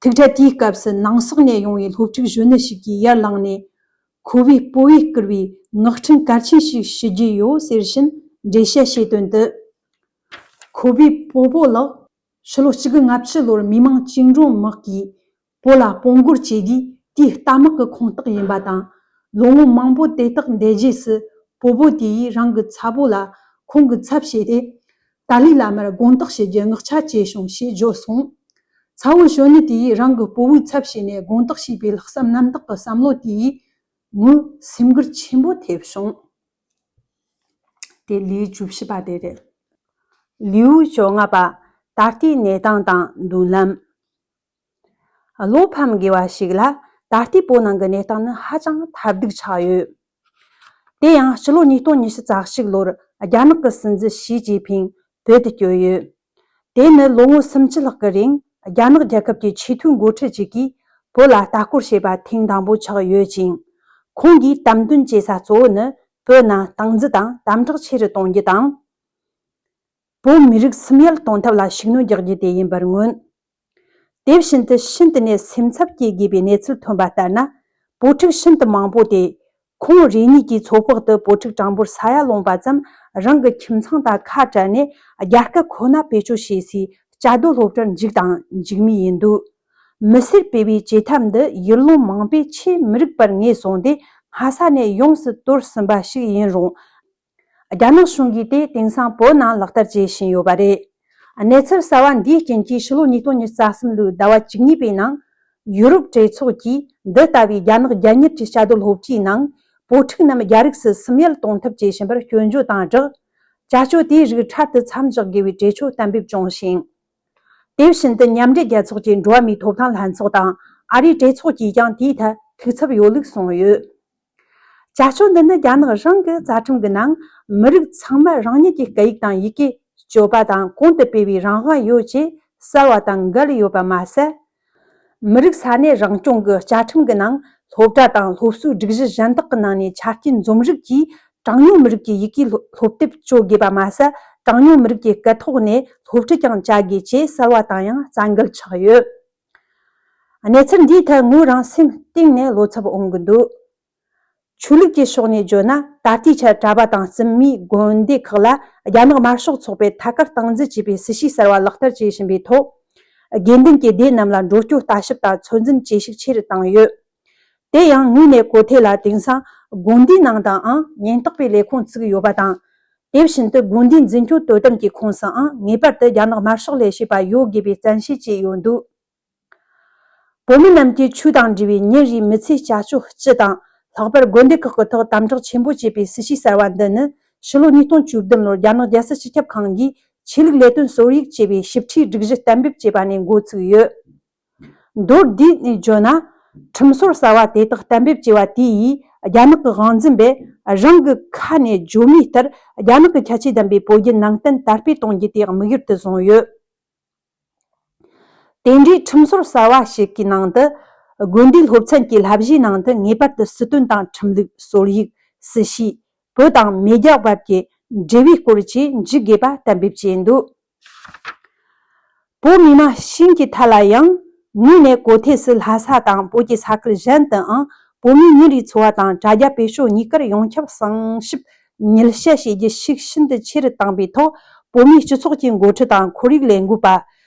ཐུག་འཕྲད་དེའི་སྐབས་སུ་ནང་སོག་ནས་ཡོང་བའི་སློབ་ཕྲུག་གཞོན་ནུ་ཞིག་གིས་ཡར་ལངས་ནས། ཁོ་བོས་སྤོ་བོས་བསྐུར་བའི་ངག་འཕྲིན་གལ་ཆེན་ཞིག་ཞུ་རྒྱུ་ཡོད་ཟེར་བཞིན་འགྲེལ་བཤད་བྱས་དོན་དུ། ཁོ་བོས་སྤོ་བོ་ལགས། ཕྱི་ལོ་གཅིག་དགུ་ལྔ་བཅུ་ལོར་མི་དམངས་བཅིངས་འགྲོལ་དམག་གིས་བོད་ལ་སྤོ་འགུལ་བྱས་དུས། དེའི་རྟ་དམག་གི་ཁོངས་གཏོགས་ཡིན་པ་དང་། ལོ་ངོ་མང་པོ་དེ་དག་འདས་རྗེས་སུ་སྤོ་བོ་དེ་ཡིས་རང་གི་ཚ་བོ་ལ་ཁོང་གི་ཚབ་བྱས་ཏེ། ཏཱ་ལའི་བླ་མར་དགོངས་དག་བྱེད་རྒྱུ་མངགས་ཆ་བཅས་བྱུང་ཞེས་བརྗོད་སོང་། ཚ་བོ་ཞོན་ནུ་དེ་ཡིས་རང་གི་སྤོ་བོའི་ཚབ་བྱས་ནས་དགོངས་དག་བྱས་པའི་ལྷག་བསམ་རྣམ་དག་གི་བསམ་བློ་དེ་ཡིས་ངོས་སེམས་འགུལ་ཆེན་པོ་ཐེབས་བྱུང་། དེ་ལེའུ་བཅུ་བཞི་པ་དེ་རེད། ལེའུ་བཅོ་ལྔ་པ། ད་ལྟའི་གནས་སྟངས་དང་མདུན་ལམ། བློ་ཕམ་དགོས་པ་ཞིག་ལ། ད་ལྟའི་བོད་ནང་གི་གནས་སྟངས་ནི་ཧ་ཅང་ཐབས་སྡུག་ཆགས་ཡོད། དེ་ཡང་ཕྱི་ལོ་ཉིས་སྟོང་ཉི་ཤུ་རྩ་གཅིག་ལོར་རྒྱ་ནག་གི་སྲིད་འཛིན་ཞི་ཅིན་ཕིང་བོད་དུ་བསྐྱོད་ཡོད། དེ་ནི་ལོ་ངོ་སུམ་ཅུ་ལྷག་གི་རིང་རྒྱ་ནག་རྒྱལ་ཁབ་ཀྱི་ཆེས་མཐོའི་འགོ་ཁྲིད་ཅིག་གིས་བོད་ལ་ལྟ་སྐོར་བྱས་པ་ཐེངས་དང་པོ་ཆགས་ཡོད་ཅིང་། ཁོང་གིས་དམ་དོན་བྱེད་ས་གཙོ་བོ་ནི་བོད་ནང་སྟངས་འཛིན་དང་དམ་དྲག་ཆེ་རུ་གཏོང་རྒྱུ་དང་། བོད་མི་རིགས་སུམ་ཡལ་གཏོང་ཐབས་ལ་ཤུགས་སྣོན་རྒྱག་རྒྱུ་དེ་ཡིན་པར་མངོན། དེ་བཞིན་དུ་ཤིན་ཏུ་ནས་སེམས་འཚབ་སྐྱེ་དགོས་པའི་གནས་ཚུལ་ཐོན་པ་ལྟར་ན། བོད་ཕྲུག་ཤིན་ཏུ་མང་པོ་དེ། ཁོང་རེ་གཉིས་ཀྱིས་མཚོ་ཕག་ཏུ་བོད་ཕྲུག་གྲངས་འབོར་ས་ཡ་ལོངས་པ་ཙམ་རང་གི་ཁྱིམ་ཚང་དང་ཁ་བྲལ་ནས་རྒྱ་སྐད་ཁོ་ན་བེད་སྤྱོད་བྱེད་སའི་བཅའ་སྡོད་སློབ་གྲྭར་འཇུག་དང་འཇུག་མུས་ཡིན་འདུག་མི་སེར་སྤེལ་བའི་བྱེད་ཐབས་འདི་ཡུལ་ལུང་མང་པོས་ཆེས་མི་རིགས་པར་ངེས་བཟུང་སྟེ་སྔ་ས་ནས་ཡོངས་སུ་དོར་ཟིན་པ་ཞིག་ཡིན་རུང་། རྒྱ་ནག་གཞུང་གིས་དེ་དེང་སང་བོད་ནང་ལག་བསྟར་བྱེད་བཞིན་ཡོད་པ་རེད། གནས་ཚུལ་གསར་བ་འདིའི་རྐྱེན་གྱིས་ཕྱི་ལོ་ཉིས་སྟོང་ཉི་ཤུ་རྩ་གསུམ་ལོའི་ཟླ་བ་བཅུ་གཉིས་པའི་ནང་། ཡུ་རོབ་གྲོས་ཚོགས་ཀྱིས་འདི་ལྟ་བུའི་རྒྱ་ནག་རྒྱ་གཉེར་གྱི་བཅའ་སྡོད་སློབ་གྲྭའི་ནང་བོད་ཕྲུག་རྣམས་རྒྱ་རིགས་སུ་སུམ་ཡལ་གཏོང་ཐབས་བྱེད་བཞིན་པར་སྐྱོན་བརྗོད་དང་སྦྲགས། བྱ་སྤྱོད་དེའི་རིགས་འཕྲལ་དུ་མཚམས་འཇོག་དགོས་པའི་གྲོས་ཆོད་གཏན་འབེབས་བྱུང་ཞིང་། དེ་བཞིན་དུ་མཉམ་འབྲེལ་རྒྱལ་ཚོགས་ཀྱི་འགྲོ་བ་མིའི་ཐོབ་ཐང་ལྷན་ཚོགས་དང་ཨ་རིའི་གྲོས་ཚོགས་ཀྱིས་ཀྱང་དེའི་ཐད་ཐུགས་འཚབ་ཡོད་ལུགས་གསུངས་ཡོད། བྱ་སྤྱོད་འདི་ནི་རྒྱ་ནག་རང་གི་རྩ་ཁྲིམས་ཀྱི་ནང་མི་རིགས་ཚང་མར་རང་ཉིད་ཀྱི་སྐད་ཡིག་དང་ཡི་གེ་སྤྱོད་པ་དང་གོང་དུ་སྤེལ་བའི་རང་དབང་ཡོད་ཅེས་གསལ་བ་དང་འགལ་ཡོད་པ་མ་ཟད། མི་རིགས་ས་གནས་རང་སྐྱོང་གི་བཅའ་ཁྲིམས་ཀྱི་ནང་སློབ་གྲྭ་དང་སློབ་གསོའི་སྒྲིག་གཞི་གཞན་དག་གི་ནང་ནས་ཆ་རྐྱེན་འཛོམས་རིགས་ཀྱིས་གྲངས་ཉུང་མི་རིགས་ཀྱི་ཡི་གེའི་སློབ་སློབ་དེབ་སྤྱོད་དགོས་པ་མ་ཟད། གྲངས་ཉུང་མི་རིགས་ཀྱི་སྐད་ཐོག་ནས་སློབ་ཁྲིད་ཀྱང་བྱ་དགོས་ཅེས་གསལ་བ་དང་ཡང་རྩ་འགལ་ཆགས་ཡོད། གནས་ཚུལ་འདིའི་ཐད་ངོས་རང་སེམས་གཏིང་ནས་བློ་འཚབ་འོང་གི་འདུག་ཆོས་ལུགས་ཀྱི་ཕྱོགས་ནས་བརྗོད་ན། ད་ལྟའི་ཆར་གྲྭ་པ་དང་བཙུན་མའི་དགོན་སྡེ་ཁག་ལ་རྒྱ་ནག་དམར་ཤོག་ཚོགས་པས་ཐད་ཀར་སྟངས་འཛིན་བྱས་པའི་སྲིད་བྱུས་གསར་བ་ལག་བསྟར་བྱེད་བཞིན་པའི་ཐོག་དགེ་འདུན་གྱི་སྡེ་རྣམས་ལ་འགྲོ་སྐྱོད་ལྟ་ཞིབ་དང་ཚོད་འཛིན་བྱེད་ཤུགས་ཆེ་རུ་བཏང་ཡོད། དེ་ཡང་ངོས་ནས་གོ་ཐོས་ལ། དེང་སང་དགོན་སྡེའི་ནང་དུའང་ཉེན་རྟོག་པའི་ལས་ཁུངས་བཙུགས་ཡོད་པ་དང་། དེ་བཞིན་དུ་དགོན་སྡེའི་འཛིན་སྐྱོང་དོ་དམ་གྱི་ཁོངས་སུའང་ངེས་པར་དུ་རྒྱ་ནག་དམར་ཤོག་ལས་བྱེད་པ་ཡོད་དགོས་པའི་བཙན་ཤེད་བྱས་ཡོད་འདུག་བོད་མི་རྣམས་ཀྱིས་ཆོས་དང་འབྲེལ་བའི་ཉིན་རེའི་མི་ཚེའི་བྱ་སྤྱོད་སྤྱི་དང་། ལྷག་པར་དགོན་སྡེ་ཁག་གི་ཐོག་དམ་དྲག་ཆེན་པོ་བྱེད་པའི་སྲིད་བྱུས་གསར་བ་འདི་ནི་ཕྱི་ལོ་ཉིས་སྟོང་བཅུ་བདུན་ལོར་རྒྱ་ནག་རྒྱལ་སྲིད་སྤྱི་ཁྱབ་ཁང་གིས་ཆོས་ལུགས་ལས་དོན་སོར་ཡིག་ཅེས་པའི་ཞིབ་ཕྲའི་སྒྲིག་གཞི་གཏན་འབེབས་བྱས་པ་ནས་འགོ་ཚུགས་ཡོད། མདོར་བསྡུས་ནས་བརྗོད་ན། ཁྲིམས་སྲོལ་གསར་བ་དེ་དག་གཏན་འབེབས་བྱས་པ་དེ་ཡིས་རྒྱ་ནག་གི་དབང་འཛིན་པས་རང་གི་ཁ་ནས་བརྗོད་མིན་ལྟར་རྒྱ་ནག་གི་ཁྱད་ཆོས་ལྡན་པའི་བོད་བརྒྱུད་ནང་བསྟན་དར་སྤེལ་གཏོང་རྒྱུ་དེ་དམིགས་ཡུལ་དུ་བཟུང་ཡོད། དེ་འདྲའི་ཁྲིམས་སྲོལ་གསར་བ་ཞིག་གི་ནང་དུ། དགོན་སྡེའི་སློབ་ཚན་གྱི་བསླབ་གཞིའི་ནང་དུ་ངེས་པར་དུ་སྲིད་དོན་དང་ཁྲིམས་ལུགས། སོར་ཡིག། སྲིད་བྱུས། བོད་དང་མེས་རྒྱལ་བར་གྱི་འབྲེལ་བའི་སྐོར་བཅས་འཇུག་དགོས་པ་གཏན་འབེབས་བྱས་འདུག་བོད་མི་མང་གཞན་གྱི་ཐད་ལ་ཡང་། ངོས་ནས་གོ་ཐོས་སུ་ལྷ་ས་དང་བོད་ཀྱི་ས་ཁུལ་གཞན་དུའང་བོད་མིའི་ཉིན་རེའི་འཚོ་བ་དང་དྲ་རྒྱ་བེད་སྤྱོད་གཉིས་ཀར་ཡོངས་ཁྱབ་གསང་ཞིབ་ཉུལ་བཤད་བྱེད་རྒྱུ་ཤུགས་ཤིན་ཏུ་ཆེ་རུ་བཏང་པའི་ཐོག་བོད་མིའི་སྤྱི་ཚོགས་ཀྱི་འགོ་ཁྲིད་དང་ཁོར་ཡུག་ལས་འགུལ་པ།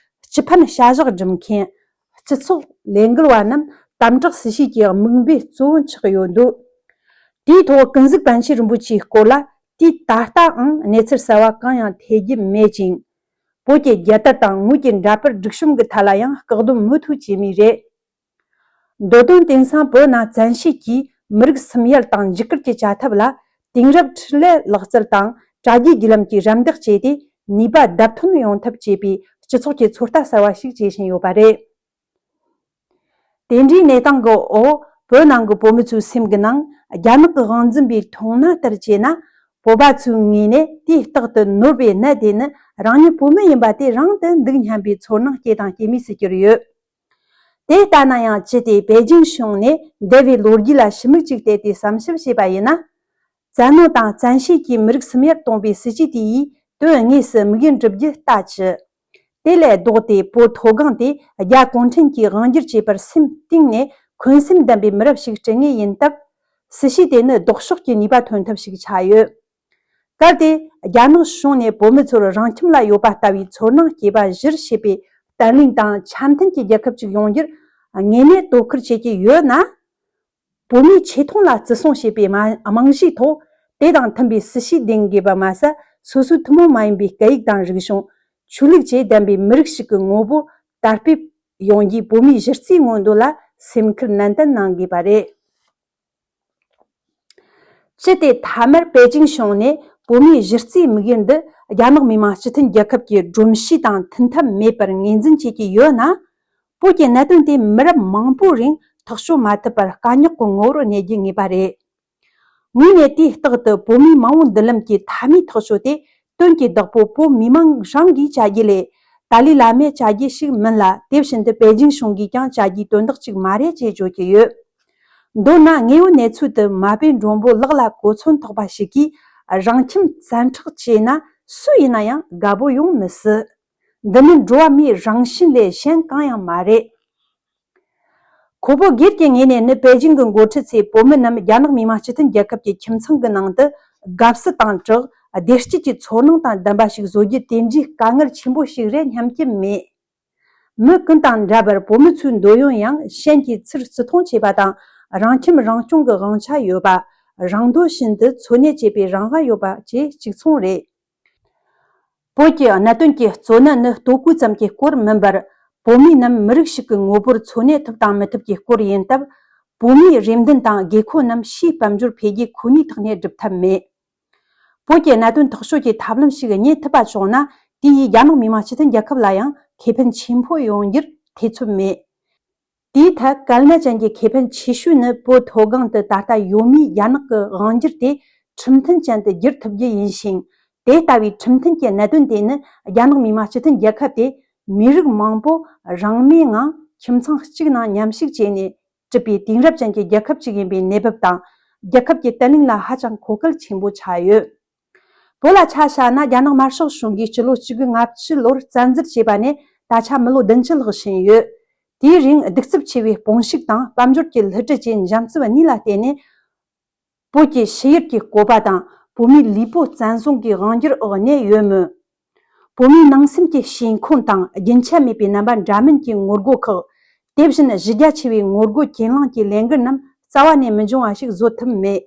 སྤྱི་ཕན་བྱ་གཞག་སྒྲུབ་མཁན། སྤྱི་ཚོགས་ལས་འགུལ་བ་རྣམས་དམ་དྲག་སྲིད་བྱུས་ཀྱི་དམིགས་འབེན་གཙོ་བོ་ཆགས་ཡོད་འདུག་དེའི་ཐོག་ཀུན་གཟིགས་པཎ་ཆེན་རིན་པོ་ཆེའི་སྐོར་ལ་དུས་ད་ལྟའང་གནས་ཚུལ་གསར་བ་གང་ཡང་ཐོས་རྒྱུ་མེད་ཅིང་། བོད་ཀྱི་རྒྱལ་དར་དང་ངོས་ཀྱི་འདྲ་པར་སྒྲིག་གཤོམ་གྱི་ཐད་ལ་ཡང་བཀག་སྡོམ་མུ་མཐུད་བྱེད་མུས་རེད། མདོ་དོན་དེང་སང་བོད་ནང་བཙན་ཤེད་ཀྱིས་མི་རིགས་སུམ་ཡལ་དང་འཇིགས་སྐུལ་གྱི་བྱ་ཐབས་ལ་དེང་རབས་འཕྲིན་ལས་ལག་རྩལ་དང་དྲ་རྒྱའི་བརྒྱུད་ལམ་གྱིས་རམ་འདེགས་བྱས་ཏེ་ནུས་པ་བརྡབ་ཐོན་ཡོང་ཐབས་བྱེད་པའི་སྤྱི་ཚོགས་ཀྱི་ཚོད་ལྟ་གསར་བ་ཞིག་བྱེད་བཞིན་ཡོད་པ་རེད། དེ་འདྲའི་གནས་སྟངས་ཀྱི་འོག་བོད་ནང་གི་བོད་མི་ཚོའི་སེམས་ཀྱི་ནང་རྒྱ་ནག་གི་དབང་འཛིན་པའི་མཐོང་སྣང་ལྟར་བྱས་ན། བོད་པ་ཚོའི་ངོས་ནས་དུས་རྟག་ཏུ་ནོར་བའི་ནད་དེ་ནི་རང་ཉིད་བོད་མི་ཡིན་པ་དེ་རང་དུ་འདུག་སྙམ་པའི་ཚོར་སྣང་སྐྱེས་དང་སྐྱེ་མུས་སུ་གྱུར་ཡོད། དེ་ལྟ་ན་ཡང་ཅི་སྟེ་པེ་ཅིང་གཞུང་ནས་འདས་པའི་ལོ་རྒྱུས་ལ་ཞིབ་མོ་ཅིག་བལྟས་ཏེ་བསམ་ཞིབ་བྱས་པ་ཡིན་ན། བཙན་གནོན་དང་བཙན་ཤེད་ཀྱིས་མི་རིགས་སུམ་ཡལ་གཏོང་པའི་སྲིད་བྱུས་དེ་ཡིས་དོན་དངོས་སུ་དམིགས་ཡུལ་འགྲུབ་རྒྱུ་ལྟ་ཅི། དེ་ལས་ལྡོག་སྟེ་བོད་མཐོ་སྒང་དེ་རྒྱ་གུང་ཁྲན་གྱིས་དབང་སྒྱུར་བྱེད་པར་སེམས་གཏིང་ནས་འཁོན་སེམས་ལྡན་པའི་མི་རབས་ཤིག་བསྐྲུན་ངེས་ཡིན་སྟབས། སྲིད་བྱུས་དེ་ནི་ལྡོག་ཕྱོགས་ཀྱི་ནུས་པ་ཐོན་ཐབས་ཤིག་ཆགས་ཡོད། གལ་ཏེ་རྒྱ་ནག་གཞུང་ནས་བོད་མི་ཚོར་རང་ཁྱིམ་ལ་ཡོད་པ་ལྟ་བུའི་ཚོར་སྣང་སྐྱེས་པ་གཞིར་བྱས་པའི་བརྟན་ལྷིང་དང་འཆམ་མཐུན་གྱི་རྒྱལ་ཁབ་ཅིག་ཡོང་རྒྱུར་དངོས་གནས་དོ་ཁུར་བྱེད་ཀྱི་ཡོད་ན། བོད་མིའི་ཆེ་མཐོང་ལ་བརྩི་སྲུང་བྱེད་པའི་རྨང་གཞིའི་ཐོག་དེ་དང་མཐུན་པའི་སྲིད་བྱུས་ལྡན་དགོས་པ་མ་ཟད། སོ་སོའི་ཐུན་མོང་མ་ཡིན་པའི་སྐད་ཡིག་དང་རིག་གཞུང་། ཆོས་ལུགས་བཅས་ལྡན་པའི་མི་རིགས་ཤིག་གི་ངོ་བོར་དར་སྤེལ་ཡོང་རྒྱུའི་བོད་མིའི་གཞི་རྩའི་མངོན་འདོད་ལ་སེམས་ཁུར་ནན་ཏན་གནང་དགོས་པ་རེད། ཅི་སྟེ་མཐའ་མར་པེ་ཅིང་གཞུང་ནས་བོད་མིའི་གཞི་རྩའི་དམིགས་ཡུལ་འདི་རྒྱ་ནག་མི་དམངས་སྤྱི་མཐུན་རྒྱལ་ཁབ་ཀྱི་སྒྲོམ་གཞི་དང་མཐུན་ཐབས་མེད་པར་ངོས་འཛིན་བྱེད་ཀྱི་ཡོད་ན། བོད་ཀྱི་གནད་དོན་དེ་མི་རབས་མང་པོའི་རིང་ཐག་གཅོད་མ་ཐུབ་པར་དཀའ་རྙོག་གི་ངོ་བོར་གནས་རྒྱུ་ངེས་པ་རེད། ངོས་ནས་དུས་རྟག་ཏུ་བོད་མིའི་མ་འོངས་མདུན་ལམ་གྱི་མཐའ་མའི་ཐག་གཅོད་དེ་དོན་གྱི་བདག་པོ་བོད་མི་མང་རང་གིས་བྱ་རྒྱུ་ལས། ཏཱ་ལའི་བླ་མས་བྱ་རྒྱུ་ཞིག་མིན་ལ། དེ་བཞིན་དུ་པེ་ཅིང་གཞུང་གིས་ཀྱང་བྱ་རྒྱུའི་དོན་དག་ཅིག་མ་རེད་ཅེས་བརྗོད་ཀྱི་ཡོད། མདོར་ན་དངོས་ཡོད་གནས་ཚུལ་དུ་མ་པའི་མགྲོན་པོ་ལག་ལ་གོ་མཚོན་ཐོགས་པ་ཞིག་གིས་རང་ཁྱིམ་བཙན་འཕྲོག་བྱས་ན་སུ་ཡིན་ན་ཡང་དགའ་པོ་ཡོང་མི་སྲིད། འདི་ནི་འགྲོ་བ་མིའི་རང་བཞིན་ལས་གཞན་གང་ཡང་མ་རེད། ཁོ་བོ་སྒེར་གྱི་ངོས་ནས་ནི་པེ་ཅིང་གི་འགོ་ཁྲིད་ཚོས་བོད་མི་རྣམས་རྒྱ་ནག་མི་དམངས་སྤྱི་མཐུན་རྒྱལ་ཁབ་ཀྱི་ཁྱིམ་ཚང་གི་ནང་དུ་དགའ་བསུ་དང་སྦྲགས་བདེ་སྐྱིད་ཀྱི་ཚོར་སྣང་དང་ལྡན་པ་ཞིག་བཟོ་རྒྱུ་དེ་འདྲའི་དཀའ་ངལ་ཆེན་པོ་ཞིག་རེད་སྙམ་གྱི་མེད། མི་ཀུན་དང་འདྲ་བར་བོད་མི་ཚོའི་འདོད་ཡོན་ཡང་གཞན་གྱི་ཚུར་བརྩི་མཐོང་བྱེད་པ་དང་། རང་ཁྱིམ་རང་སྐྱོང་གི་དབང་ཆ་ཡོད་པ། རང་འདོད་བཞིན་དུ་འཚོ་གནས་བྱེད་པའི་རང་དབང་ཡོད་པ་བཅས་གཅིག་མཚུངས་རེད། བོད་ཀྱི་གནད་དོན་གྱི་གཙོ་གནད་ནི་ལྟོ་གོས་ཙམ་གྱི་སྐོར་མིན་པར། བོད་མི་རྣམས་མི་རིགས་ཤིག་གི་ངོ་བོར་འཚོ་གནས་ཐུབ་དང་མི་ཐུབ་ཀྱི་སྐོར་ཡིན་སྟབས། བོད་མིའི་རེ་འདུན་དང་དགོས་མཁོ་རྣམས་ཕྱིའི་དཔལ་འབྱོར་འཕེལ་རྒྱས་ཁོ་ནའི་ཐོག་ནས་སྒྲུབ་ཐབས་མེད། བོད་ཀྱི་གནད་དོན་ཐག་གཅོད་ཀྱི་ཐབས་ལམ་ཞིག་རྙེད་ཐུབ་པ་བྱུང་ན། དེ་ཡིས་རྒྱ་ནག་མི་དམངས་སྤྱི་མཐུན་རྒྱལ་ཁབ་ལ་ཡང་ཁེ་ཕན་ཆེན་པོ་ཡོང་རྒྱུར་ཐེ་ཚོམ་མེད། དེའི་ཐད་གལ་གནད་ཅན་གྱི་ཁེ་ཕན་ཆེ་ཤོས་ནི། བོད་མཐོ་སྒང་དུ་ད་ལྟ་ཡོད་མུས་རྒྱ་ནག་གི་དབང་སྒྱུར་དེ་ཁྲིམས་མཐུན་ཅན་དུ་བསྒྱུར་ཐུབ་རྒྱུ་ཡིན་ཞིང་། དེ་ལྟ་བུའི་ཁྲིམས་མཐུན་གྱི་གནད་དོན་དེ་ནི། རྒྱ་ནག་མི་དམངས་སྤྱི་མཐུན་རྒྱལ་ཁབ་དེ་མི་རིགས་མང་པོ་རང་མོས་ངང་ཁྱིམ་ཚང་གཅིག་ནང་མཉམ་ཞུགས་བྱས་ནས་གྲུབ་པའི་དེང་རབས་ཅན་གྱི་རྒྱལ་ཁབ་ཅིག་ཡིན་པའི་གནས་བབ་དང་། རྒྱལ་ཁབ་ཀྱི་བརྟན་ལྷིང་ལ་ཧ་ཅང་མཁོ་གལ་ཆེན་པོ་ཆགས་ཡོད། བོད་ལ་ཆ་བཞག་ན། རྒྱ་ནག་དམར་ཤོག་གཞུང་གིས་སྤྱི་ལོ་གཅིག་དགུ་ལྔ་བཅུ་ལོར་བཙན་འཛུལ་བྱས་པ་ནས་ད་ཆ་མི་ལོ་བདུན་ཅུ་ལྷག་ཕྱིན་ཡོད། དེའི་རིང་གདུག་རྩུབ་ཆེ་བའི་དཔུང་ཤུགས་དང་དཔལ་འབྱོར་གྱི་བསླུ་བྲིད་བཅས་འཇམ་རྩུབ་གཉིས་ལ་བརྟེན་ནས། བོད་ཀྱི་ཕྱི་ཡུལ་གྱི་བཀོད་པ་དང་བོད་མིའི་ལུས་པོ་བཙན་བཟུང་གི་དབང་སྒྱུར་འོག་གནས་ཡོད་མོད། བོད་མིའི་ནང་སེམས་ཀྱི་ཞེན་ཁོང་དང་རྒྱུན་ཆད་མེད་པའི་རྣམ་པ་འདྲ་མིན་གྱི་ངོ་རྒོལ་ཁག་དེ་བཞིན་གཞི་རྒྱ་ཆེ་བའི་ངོ་རྒོལ་གྱེན་ལངས་ཀྱི་ལས་འགུལ་རྣམས་རྩ་བ་ནས་མི་འབྱུང་བ་ཞིག་བཟོ་ཐུབ་མེད།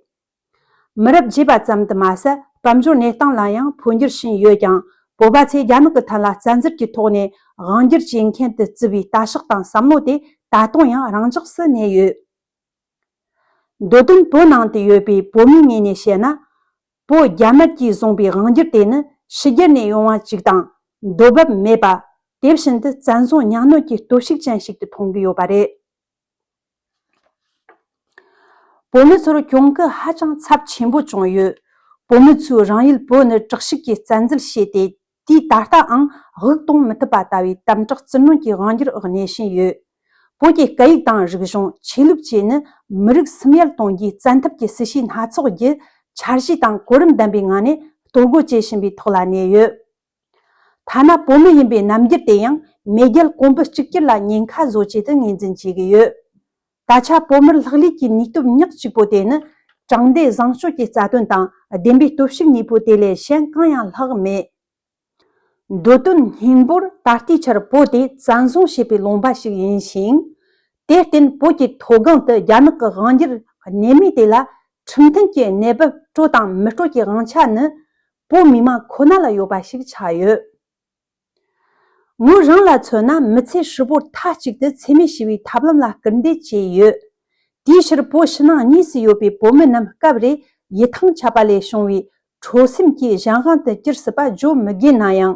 མི་རབས་བརྗེས་པ་ཙམ་དུ་མ་ཟད། དཔལ་འབྱོར་གནས་སྟངས་ལ་ཡང་འཕོ་འགྱུར་ཕྱིན་ཡོད་ཀྱང་། བོད་པ་ཚོས་རྒྱ་ནག་གི་ཐད་ལ་བཙན་འཛུལ་གྱི་ཐོག་ནས་དབང་སྒྱུར་བྱེད་མཁན་དུ་བརྩི་བའི་ལྟ་ཕྱོགས་དང་བསམ་བློ་དེ་ད་དུང་ཡང་རང་འཇགས་སུ་གནས་ཡོད། མདོ་དོན་བོད་ནང་དུ་ཡོད་པའི་བོད་མིའི་ངོས་ནས་བཤད་ན། བོད་རྒྱ་དམར་གྱིས་བཟུང་བའི་དབང་སྒྱུར་དེ་ནི་ཕྱི་རྒྱལ་ནས་ཡོང་བ་ཅིག་དང་། འདོད་འབབ་མེད་པ། དེ་བཞིན་དུ་བཙན་བཟུང་མྱ་ངན་གྱི་སྟོབས་ཤུགས་ཅན་ཞིག་ཏུ་མཐོང་གི་ཡོད་པ་རེད། བོད་མི་ཚོར་གྱོང་གུན་ཧ་ཅང་ཚབས་ཆེན་པོ་བྱུང་ཡོད། བོད་མི་ཚོས་རང་ཡུལ་བོད་ནས་དྲག་ཤུགས་ཀྱིས་བཙན་འཛུལ་བྱས་ཏེ། དུས་ད་ལྟའང་དབུགས་གཏོང་མི་ཐུབ་པ་ལྟ་བུའི་དམ་དྲག་བཙུན་གནོན་གྱི་དབང་སྒྱུར་འོག་གནས་བཞིན་ཡོད། བོད་ཀྱི་སྐད་ཡིག་དང་རིག་གཞུང་། ཆོས་ལུགས་བཅས་ནི་མི་རིགས་སུམ་ཡལ་གཏོང་རྒྱུའི་བཙན་ཐབས་ཀྱི་སྲིད་བྱུས་སྣ་ཚོགས་བརྒྱུད། འཆར་གཞི་དང་གོ་རིམ་ལྡན་པའི་ངང་ནས་གཏོར་རྒོལ་བྱེད་བཞིན་པའི་ཐོག་ལ་གནས་ཡོད། ཐ་ན་བོད་མི་ཡིན་པའི་རྣམ་འགྱུར་དེ་ཡང་མེས་རྒྱལ་གོང་བུ་གཅིག་གྱུར་ལ་ཉེན་ཁ་བཟོ་ཆེད་དུ་ངོས་འཛིན་བྱེད་ཀྱི་ཡོད། ད་ཆ་བོད་མིར་ལྷག་ལུས་ཀྱི་ནུས་སྟོབས་ཉག་གཅིག་པོ་དེ་ནི། དྲང་བདེན་བཟང་སྤྱོད་ཀྱི་རྩ་དོན་དང་བདེན་པའི་སྟོབས་ཤུགས་གཉིས་པོ་དེ་ལས་གཞན་གང་ཡང་ལྷག་མེད། མདོ་དོན་སྙིང་པོར་ད་ལྟའི་ཆར་བོད་དེ་བཙན་བཟུང་བྱས་པའི་ལུང་པ་ཞིག་ཡིན་ཞིང་། དེར་བརྟེན་བོད་ཀྱི་མཐོ་སྒང་དུ་རྒྱ་ནག་གི་དབང་སྒྱུར་གནས་མུས་དེ་ལ་ཁྲིམས་མཐུན་གྱི་གནས་བབ་སྤྲོད་དང་མི་སྤྲོད་ཀྱི་དབང་ཆ་ནི། བོད་མི་མང་ཁོ་ན་ལ་ཡོད་པ་ཞིག་ཆགས་ཡོད། ངོས་རང་ལ་མཚོན་ན། མི་ཚེ་ཧྲིལ་པོར་མཐའ་གཅིག་ཏུ་འཚེ་མེད་ཞི་བའི་ཐབས་ལམ་ལ་སྐུལ་འདེད་བྱས་ཡོད། དེའི་ཕྱིར་བོད་ཕྱི་ནང་གཉིས་སུ་ཡོད་པའི་བོད་མི་རྣམས་སྐབས་རེ་ཡིད་ཐང་ཆད་པ་ལས་བྱུང་བའི་ཁྲོ་སེམས་ཀྱི་གཞན་དབང་དུ་གྱུར་སྲིད་པ་བརྗོད་མི་དགོས་ན་ཡང་།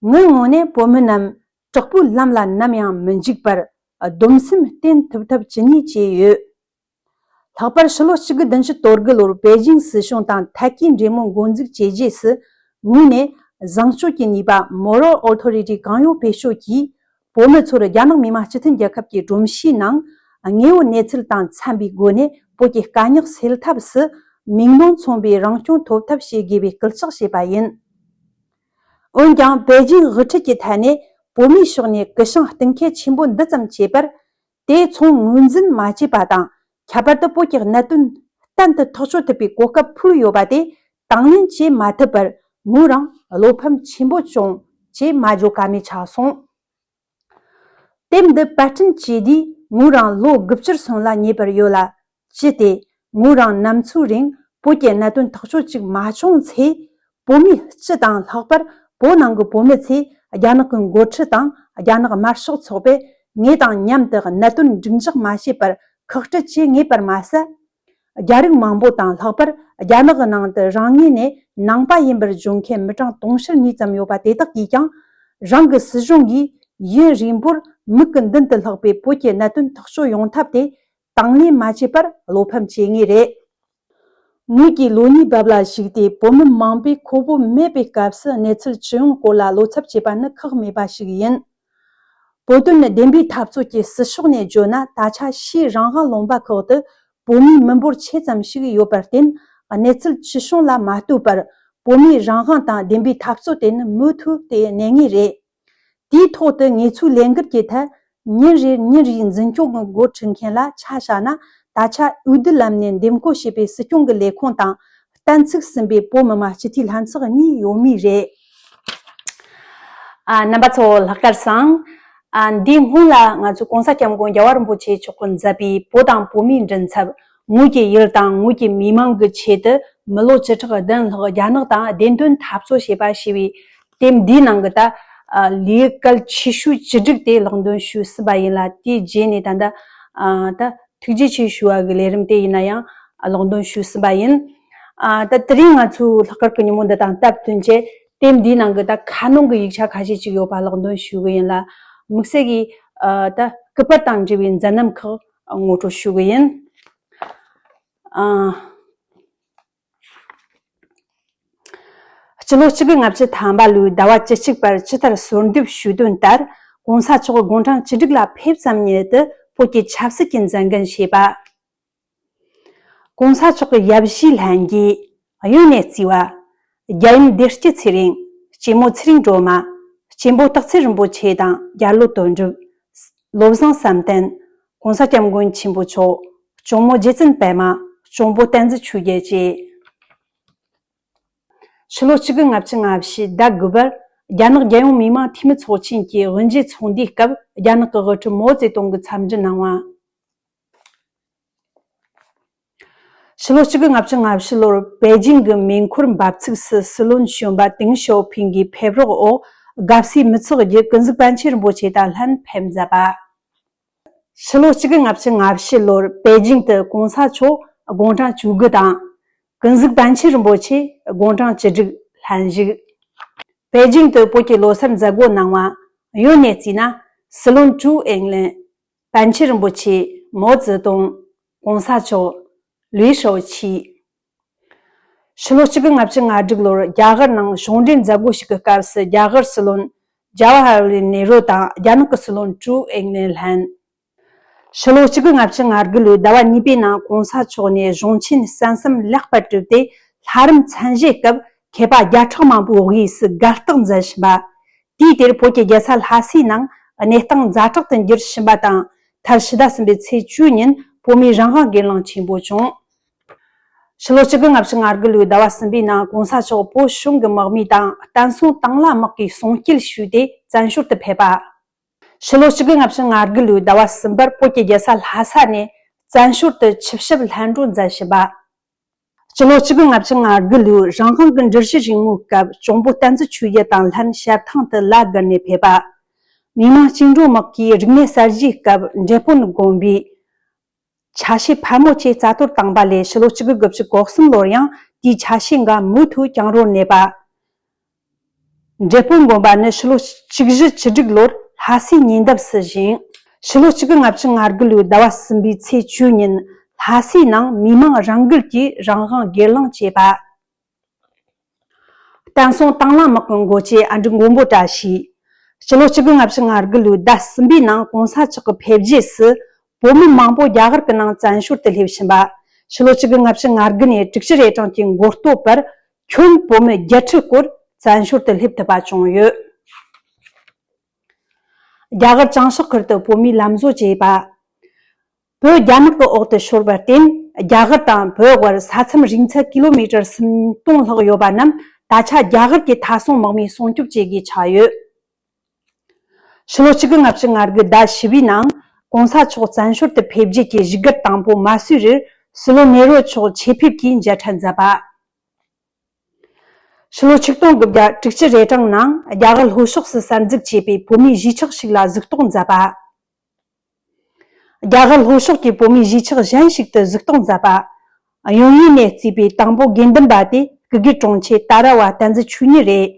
ངའི་ངོས་ནས་བོད་མི་རྣམས་དྲག་པོའི་ལམ་ལ་ནམ་ཡང་མི་འཇུག་པར། སྡོམ་སེམས་བརྟན་ཐུབ་ཐབས་ཇི་སྙེད་བྱས་ཡོད། ལྷག་པར་ཕྱི་ལོ་གཅིག་དགུ་བདུན་ཅུ་དོན་དགུ་ལོར་པེ་ཅིང་སྲིད་གཞུང་དང་ཐད་ཀའི་འབྲེལ་མོལ་འགོ་འཛུགས་བྱས་རྗེས་སུ། ངོས་ནས་བཟང་སྤྱོད་ཀྱི་ནུས་པ་Moral Authority གང་ཡོད་བེད་སྤྱོད་ཀྱིས། བོད་མི་ཚོར་རྒྱ་ནག་མི་དམངས་སྤྱི་མཐུན་རྒྱལ་ཁབ་ཀྱི་སྒྲོམ་གཞིའི་ནང་དངོས་ཡོད་གནས་ཚུལ་དང་འཚམ་པའི་སྒོ་ནས་བོད་ཀྱི་དཀའ་རྙོག་སེལ་ཐབས་སུ་མིག་མདུན་མཚུངས་པའི་རང་སྐྱོང་ཐོབ་ཐབས་བྱེད་དགོས་པའི་སྐུལ་ལྕག་བྱས་པ་ཡིན། འོན་ཀྱང་པེ་ཅིང་དབུ་ཁྲིད་ཀྱི་ཐད་ནས་བོད་མིའི་ཕྱོགས་ནས་སྐུ་ཞབས་གཏིང་ཁེལ་ཆེན་པོ་འདི་ཙམ་བྱས་པར། དེ་མཚུངས་ངོས་འཛིན་མ་བྱས་པ་དང་། ཁྱད་པར་དུ་བོད་ཀྱི་གནད་དོན་གཏན་དུ་ཐག་གཅོད་ཐུབ་པའི་གོ་སྐབས་ཕུལ་ཡོད་པ་དེ་དང་ལེན་བྱེད་མ་ཐུབ་པར་ངོས་རང་བློ་ཕམ་ཆེན་པོ་བྱུང་ཅེས་མ་བརྗོད་ཀ་མེད་ཆགས་སོང་། དེབ་འདི་པར་སྐྲུན་བྱས་དུས་ ངོས་རང་ལོ་དགུ་བཅུར་སོན་ལ་ཉེ་བར་ཡོད་ལ། ཅི་སྟེ། ངོས་རང་ནམ་འཚོའི་རིང་བོད་ཀྱི་གནད་དོན་ཐག་གཅོད་ཅིག་མ་བྱུང་ཚེ། བོད་མི་སྤྱི་དང་ལྷག་པར་བོད་ནང་གི་བོད་མི་ཚོས་རྒྱ་ནག་གི་འགོ་ཁྲིད་དང་རྒྱ་ནག་དམར་ཤོག་ཚོགས་པས་ངེད་དང་མཉམ་དུ་གནད་དོན་འགྲིག་འཇགས་མ་བྱས་པར་ཁག་དཀྲི་བྱེད་ངེས་པར་མ་ཟད། རྒྱ་རིགས་མང་པོ་དང་ལྷག་པར་རྒྱ་ནག་གི་ནང་དུ་རང་ངོས་ནས་ནང་པ་ཡིན་པར་བརྗོད་མཁན་མི་གྲངས་དུང་ཕྱུར་གཉིས་ཙམ་ཡོད་པ་དེ་དག་གིས་ཀྱང་། རང་གི་སྲིད་གཞུང་གིས་ཡུན་རིང་པོར་མིག་གི་མདུན་དུ་ལྷག་པའི་བོད་ཀྱི་གནད་དོན་ཐག་གཅོད་ཡོང་ཐབས་དེ་དང་ལེན་མ་བྱས་པར་བློ་ཕམ་བྱེད་ངེས་རེད། ངོས་ཀྱིས་ལོ་གཉིས་བབ་ལ་གཞིགས་ཏེ། བོད་མི་མང་པོས་ཁོ་བོ་མེད་པའི་སྐབས་སུ་གནས་ཚུལ་ཇི་ཡོང་སྐོར་ལ་བློ་འཚབ་བྱེད་པ་ནི་ཁག་མེད་པ་ཞིག་ཡིན། བོད་དོན་བདེན་པའི་འཐབ་རྩོད་ཀྱི་ཟུར་ཕྱོགས་ནས་བརྗོད་ན། ད་ཆ་ཕྱིའི་རང་དབང་ལུང་པ་ཁག་ཏུ་བོད་མིའི་མི་འབོར་ཆེ་ཙམ་ཞིག་ཡོད་པར་བརྟེན། གནས་ཚུལ་ཅི་བྱུང་ལ་མ་ལྟོས་པར་བོད་མིའི་རང་དབང་དང་བདེན་པའི་འཐབ་རྩོད་དེ་ནི་མུ་མཐུད་དེ་གནས་ངེས་རེད། དེའི་ཐོག་ཏུ་ངེད་ཚོའི་ལས་འགུལ་གྱི་ཐད་ཉིན་རེར་ཉིན་རེའི་འཛིན་སྐྱོང་གི་འགོ་ཁྲིད་མཁན་ལ་ཆ་བཞག་ན། ད་ཆ་འོས་བསྡུ་ལམ་ནས་འདེམས་བསྐོ་བྱས་པའི་སྲིད་སྐྱོང་གི་ལས་ཁུངས་དང་གཏན་ཚུགས་ཟིན་པའི་བོད་མི་མང་སྤྱི་འཐུས་ལྷན་ཚོགས་གཉིས་ཡོད་མུས་རེད། ཨ། རྣམ་པ་ཚོ་ལྷག་དཀར་བཟང་། ཨ། འདིའི་སྔོན་ལ་ང་ཚོས་༸གོང་ས་༸སྐྱབས་མགོན་རྒྱལ་བ་རིན་པོ་ཆེ་མཆོག་གིས་མཛད་པའི་བོད་དང་བོད་མིའི་མགྲིན་ཚབ། ངོས་ཀྱི་ཡུལ་དང་ངོས་ཀྱི་མི་མང་གི་ཆེད་དུ་མི་ལོ་བཅུ་ཕྲག་བདུན་ལྷག་རྒྱ་ནག་དང་བདེན་དོན་འཐབ་རྩོད་བྱས་པ་ཞེས་པའི་དེབ་འདིའི་ནང་གི་ད། ཨ། ལས་གལ་ཆེ་ཤོས་བཅུ་དྲུག་དེ་ཀློག་འདོན་ཞུས་ཟིན་པ་ཡིན་ལ། དེའི་རྗེས་ནས་ད་ལྟ། ཨ། ད་ཐུགས་རྗེ་ཆེ་ཞུ་བ་གི་ལས་རིམ་དེ་ཡིན་ན་ཡང་ཀློག་འདོན་ཞུས་ཟིན་པ་ཡིན། ཨ། ད་དེ་རིང་ང་ཚོའི་ལྷག་དཀར་གྱི་ཉིན་མོ་འདི་དང་སྟབས་བསྟུན་བྱས། དེབ་འདིའི་ནང་གི་ད་ཁ་ནང་གི་ཡིག་ཆ་ཁ་ཤས་ཅིག་ཡོད་པ་ཀློག་འདོན་ཞུ་གི་ཡིན་ལ། དམིགས་བསལ་གྱིས། ཨ། ད་སྐུ་པར་དང་འབྲེལ་བའི་མཛད་རྣམ་ཁག་ངོ་སྤྲོད་ཞུ་གི་ཡིན། ཨ། སྤྱི་ལོ་གཅིག་དགུ་ལྔ་བཅུ་ཐམ་པ་ལོའི་ཟླ་བ་བཅུ་གཅིག་པར་ཇི་ལྟར་གསོལ་འདེབས་ཞུས་དོན་ལྟར། ༸གོང་ས་མཆོག་དགུང་གྲངས་བཅུ་དྲུག་ལ་ཕེབས་ཙམ་ཉིད་དུ་བོད་ཀྱི་ཆབ་སྲིད་ཀྱི་མཛད་འགན་བཞེས་པ། ༸གོང་ས་མཆོག་གི་ཡབ་གཞིས་ལྷན་རྒྱས། གཡོན་ནས་རྩིས་པ། རྒྱལ་ཡུམ་བདེ་སྐྱིད་ཚེ་རིང་། གཅེན་མོ་ཚེ་རིང་སྒྲོལ་མ། གཅེན་པོ་སྟག་འཚེར་རིན་པོ་ཆེ་དང་རྒྱ་ལོ་དོན་གྲུབ། བློ་བཟང་བསམ་གཏན། ༸གོང་ས་༸སྐྱབས་མགོན་ཆེན་པོ་མཆོག་གཅུང་མོ་རྗེ་བཙུན་པད་མ། གཅུང་པོ་བསྟན་འཛིན་ཆོས་རྒྱལ་བཅས། ཕྱི་ལོ་གཅིག་དགུ་ལྔ་བཅུ་ང་བཞི་ཟླ་དགུ་པར་རྒྱ་ནག་རྒྱལ་ཡོངས་མི་དམངས་འཐུས་མི་ཚོགས་ཆེན་གྱི་དབུ་འབྱེད་ཚོགས་འདུའི་སྐབས། རྒྱ་ནག་གི་དབུ་ཁྲིད་མའོ་ཙེ་ཏུང་གིས་འཚམས་འདྲི་གནང་བ། ཕྱི་ལོ་གཅིག་དགུ་ལྔ་བཅུ་ང་བཞི་ལོར་པེ་ཅིང་གི་མེ་འཁོར་འབབ་ཚིགས་སུ་སྲིད་བློན་གཞོན་པ་ཏེང་ཞའོ་ཕིང་གི་ཕེབས་རོགས་འོག་དགའ་བསུའི་མི་ཚོགས་ཀྱིས་ཀུན་གཟིགས་པཎ་ཆེན་རིན་པོ་ཆེ་དང་ལྷན་ཕེབས་མཛད་པ། ཕྱི་ལོ་གཅིག་དགུ་ལྔ་བཅུ་ང་བཞི་ལོར་པེ་ཅིང་དུ་༸གོང་ས་མཆོག་དགུང་གྲངས་བཅུ་དགུ་དང་། ཀུན་གཟིགས་པཎ་ཆེན་རིན་པོ་ཆེ་དགུང་གྲངས་བཅུ་དྲུག་ལྷན་ཞུགས། པེ་ཅིང་དུ་བོད་ཀྱི་ལོ་གསར་མཛད་སྒོ་གནང་བ། གཡོན་ནས་བརྩིས་ན་སྲིད་བློན་ཀྲུའུ་ཨེང་ལེན། པཎ་ཆེན་རིན་པོ་ཆེ། མའོ་ཙེ་ཏུང་། ༸གོང་ས་མཆོག་ལུའུ་ཧྲའོ་ཆི། ཕྱི་ལོ་གཅིག་དགུ་ལྔ་བཅུ་ང་དྲུག་ལོར་རྒྱ་གར་ནང་གཞུང་འབྲེལ་མཛད་སྒོ་ཞིག་གི་སྐབས་སུ། རྒྱ་གར་སྲིད་བློན་ཇ་ཝ་ཧར་ལལ་ནེ་རུ་དང་རྒྱ་ནག་གི་སྲིད་བློན་ཀྲུའུ་ཨེང་ལེན་ལྷན། ཕྱི་ལོ་གཅིག་དགུ་ལྔ་བཅུ་ང་དགུ་ལོའི་ཟླ་བ་གཉིས་པའི་ནང་༸གོང་ས་མཆོག་ནས་གཞུང་ཆེན་གསན་བསམ་ལེགས་པར་གྲུབ་སྟེ། ལྷ་རམས་མཚན་བཞེས་སྐབས་མཁས་པ་བརྒྱ་ཕྲག་མང་པོའི་དབུས་སུ་དགའ་རྟགས་མཛད་བཞིན་པ། དུས་དེར་བོད་ཀྱི་རྒྱལ་ས་ལྷ་སའི་ནང་གནས་སྟངས་ཛ་དྲག་ཏུ་འགྱུར་བཞིན་པ་དང་། མཐར་ཕྱི་ཟླ་གསུམ་པའི་ཚེས་བཅུ་ཉིན་བོད་མིའི་རང་དབང་སྒེར་ལངས་ཆེན་པོ་བྱུང་། ཕྱི་ལོ་གཅིག་དགུ་ལྔ་བཅུ་ང་དགུ་ལོའི་ཟླ་བ་གསུམ་པའི་ནང་༸གོང་ས་མཆོག་བོད་གཞུང་གི་དམག་མི་དང་བསྟན་སྲུང་དང་བླངས་དམག་གིས་གསུང་སྐྱེལ་ཞུས་ཏེ་བཙན་བྱོལ་དུ་ཕེབས་པ། ཕྱི་ལོ་གཅིག་དགུ་ལྔ་བཅུ་ང་དགུ་ལོའི་ཟླ་བ་གསུམ་པར་བོད་ཀྱི་རྒྱལ་ས་ལྷ་ས་ནས་བཙན་བྱོལ་དུ་ཆིབས་ཞབས་ལྷན་འགྲོ་མཛད་བཞིན་པ། ཕྱི་ལོ་གཅིག་དགུ་ལྔ་བཅུ་ང་དགུ་ལོའི་རང་དབང་གི་འགྲུལ་བཞུད་རིང་མོའི་སྐབས་གཅུང་པོ་བསྟན་འཛིན་ཆོས་རྒྱལ་དང་ལྷན་ཞབས་ཐང་དུ་ལ་བརྒལ་ནས་ཕེབས་པ། མི་དམངས་བཅིངས་འགྲོལ་དམག་གིས་རིག་གནས་གསར་བརྗེའི་སྐབས་འབྲས་སྤུངས་དགོན་པའི་ཆ་ཤས་ཕལ་མོ་ཆེ་རྩ་གཏོར་བཏང་པ་ལས། ཕྱི་ལོ་གཅིག་དགུ་དགུ་བཅུ་གོ་གསུམ་ལོར་ཡང་དེའི་ཆ་ཤས་འགའ་མུ་མཐུད་གྱང་རོར་གནས་པ། འབྲས་སྤུངས་དགོན་པ་ནི་ཕྱི་ལོ་གཅིག་བཞི་བཅུ་དྲུག་ལོར་ལྷ་སའི་ཉེ་འདབས་སུ་བཞེངས། ཕྱི་ལོ་གཅིག་དགུ་ལྔ་བཅུ་ང་དགུ་ལོའི་ཟླ་བ་གསུམ་པའི་ཚེས་བཅུ་ཉིན་ལྷ་སའི་ནང་མི་དམངས་རང་འགུལ་གྱིས་རང་དབང་སྒེར་ལངས་བྱས་པ། བསྟན་སྲུང་དང་བླངས་དམག་གི་འགོ་བྱེད་ཨ་འབྲུག་མགོན་པོ་བཀྲ་ཤིས། ཕྱི་ལོ་གཅིག་དགུ་ལྔ་བཅུ་ང་དགུ་ལོའི་ཟླ་གསུམ་པའི་ནང་༸གོང་ས་མཆོག་གི་ཕེབས་རྗེས་སུ་བོད་མི་མང་པོ་རྒྱ་གར་གྱི་ནང་བཙན་བྱོལ་དུ་སླེབས་ཕྱིན་པ། ཕྱི་ལོ་གཅིག་དགུ་ལྔ་བཅུ་ང་དགུ་ནས་དྲུག་ཅུ་རེ་གྲངས་ཀྱི་མགོ་སྟོད་བར་ཁྱོན་བོད་མི་བརྒྱད་ཁྲི་སྐོར་བཙན་བྱོལ་དུ་སླེབས་ཐུབ་པ་བྱུང་ཡོད། རྒྱ་གར་བྱང་ཕྱོགས་ཁུལ་དུ་བོད་མིའི་ལམ་བཟོ་བྱས་པ། བོད་རྒྱ་ནག་གི་འོག་ཏུ་ཤོར་བར་བརྟེན། རྒྱ་གར་དང་བོད་དབར་ས་མཚམས་རིང་ཚད་ཀི་ལོ་མི་ཊར་སུམ་སྟོང་ལྷག་ཡོད་པ་རྣམས་ད་ཆ་རྒྱ་གར་གྱི་མཐའ་སྲུང་དམག་མིས་སྲུང་སྐྱོབ་བྱེད་དགོས་ཆགས་ཡོད། ཕྱི་ལོ་གཅིག་དགུ་ལྔ་བཅུ་ང་དགུ་ཟླ་བཞི་པའི་ནང་ ༸གོང་ས་མཆོག་བཙན་བྱོལ་དུ་ཕེབས་རྒྱུ་གི་བཞུགས་སྒར་དང་པོ་མ་བསུས་རིར་སྲིད་བློན་ནེ་རོ་མཆོག་ཆེད་ཕེབས་ཀྱིས་མཇལ་འཕྲད་མཛད་པ། ཕྱི་ལོ་ཆིག་སྟོང་དགུ་བརྒྱ་དྲུག་ཅུ་རེ་གྲངས་ནང་རྒྱ་གར་ལྷོ་ཕྱོགས་སུ་གསར་འཛུགས་བྱས་པའི་བོད་མིའི་གཞིས་ཆགས་ཤིག་ལ་གཟིགས་རྟོག་མཛད་པ། རྒྱ་གར་ལྷོ་ཕྱོགས་ཀྱི་བོད་མིའི་གཞིས་ཆགས་གཞན་ཞིག་ཏུ་གཟིགས་རྟོག་མཛད་པ། གཡོན་ངོས་ནས་བརྩིས་པའི་དང་པོ་དགེ་འདུན་པ་དེ་སྐུ་སྒེར་དྲུང་ཆེ་ཏཱ་ར་བ་བསྟན་འཛིན་ཆོས་ཉིད་རེད།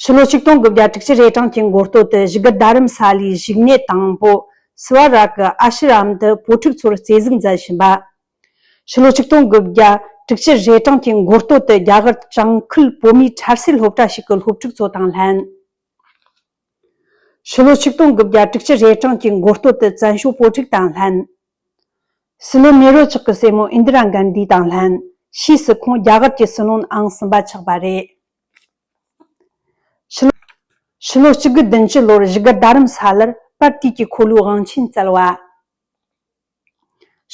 ཕྱི་ལོ་ཆིག་སྟོང་དགུ་བརྒྱ་དྲུག་ཅུ་རེ་གྲངས་ཀྱི་འགོ་སྟོད་དུ་བཞུགས་སྒར་རྡ་རམ་ས་ལའི་བཞུགས་གནས་དང་པོ་སི་བ་ར་ཀི་ཨ་ཤི་རམ་དུ་བོད་ཕྲུག་ཚོར་རྩེ་གཟིགས་མཛད་བཞིན་པ། ཕྱི་ལོ་ཆིག་སྟོང་དགུ་བརྒྱ་དྲུག་ཅུ་རེ་གྲངས་ཀྱི་འགོ་སྟོད་དུ་རྒྱ་གར་བྱང་ཁུལ་བོད་མིའི་འཕྲལ་སེལ་སློབ་གྲྭ་ཞིག་གི་སློབ་ཕྲུག་ཚོ་དང་ལྷན། ཕྱི་ལོ་ཆིག་སྟོང་དགུ་བརྒྱ་དྲུག་ཅུ་རེ་གྲངས་ཀྱི་འགོ་སྟོད་དུ་བཙན་བྱོལ་བོད་ཕྲུག་དང་ལྷན། སྲིད་བློན་ནེ་རོ་མཆོག་གི་སྲས་མོ་ཨིན་དི་ར་གན་དྷི་དང་ལྷན། ཕྱིས་སུ་ཁོང་རྒྱ་གར་གྱི་སྲིད་བློན་ཨང་གསུམ་པ་ཆགས་པ་རེད། ཕྱི་ལོ་ཕྱི་ལོ་གཅིག་དགུ་བདུན་ཅུ་ལོར་བཞུགས་སྒར་རྡ་རམ་ས་ལར་པར་དུས་ཀྱི་འཁོར་ལོའི་དབང་ཆེན་བསྩལ་བ།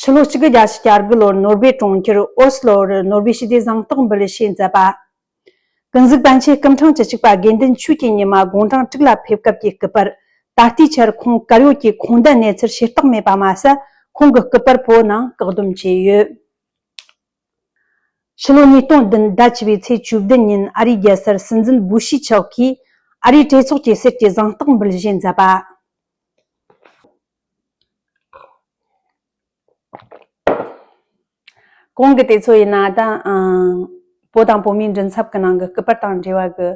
ཕྱི་ལོ་གཅིག་དགུ་བརྒྱད་ཅུ་གྱ་དགུ་ལོར་ནོར་ཝེ་གྲོང་ཁྱེར་ཨོ་སི་ལོ་རུ་ནོར་ཝེ་ཞི་བདེ་གཟེངས་རྟགས་འབུལ་བཞེས་མཛད་པ། ཀུན་གཟིགས་པཎ་ཆེན་སྐུ་ཕྲེང་བཅུ་གཅིག་པ་དགེ་འདུན་ཆོས་ཀྱི་ཉི་མ་དགུང་གྲངས་དྲུག་ལ་ཕེབས་སྐབས་ཀྱི་སྐུ་པར། ད་ལྟའི་ཆར་ཁོང་དཀར་ཡོལ་གྱི་ཁོང་དན་གནས་ཚུལ་ཤེས་རྟོགས་མེད་པ་མ་ཟད། ཁོང་གི་སྐུ་པར་བོད་ནང་བཀག་སྡོམ་བྱས་ཡོད། ཕྱི་ལོ་ཉིས་སྟོང་བདུན་ཟླ་བཅུ་པའི་ཚེས་བཅུ་བདུན་ཉིན་ཨ་རིའི་རྒྱལ་སར་སྲིད་འཛིན་བུ་ཤི་མཆོག་གིས་ཨ་རིའི་གྲོས་ཚོགས་ཀྱི་གསེར་གྱི་གཟེངས་རྟགས་འབུལ་བཞེས་མཛད་པ། གོང་གི་དེ་ཚོ་ཡིན་ན་ད་ཨང་བོད་དང་བོད་མིའི་མགྲིན་ཚབ་ཀྱི་ནང་གི་སྐུ་པར་དང་འབྲེལ་བ་གི་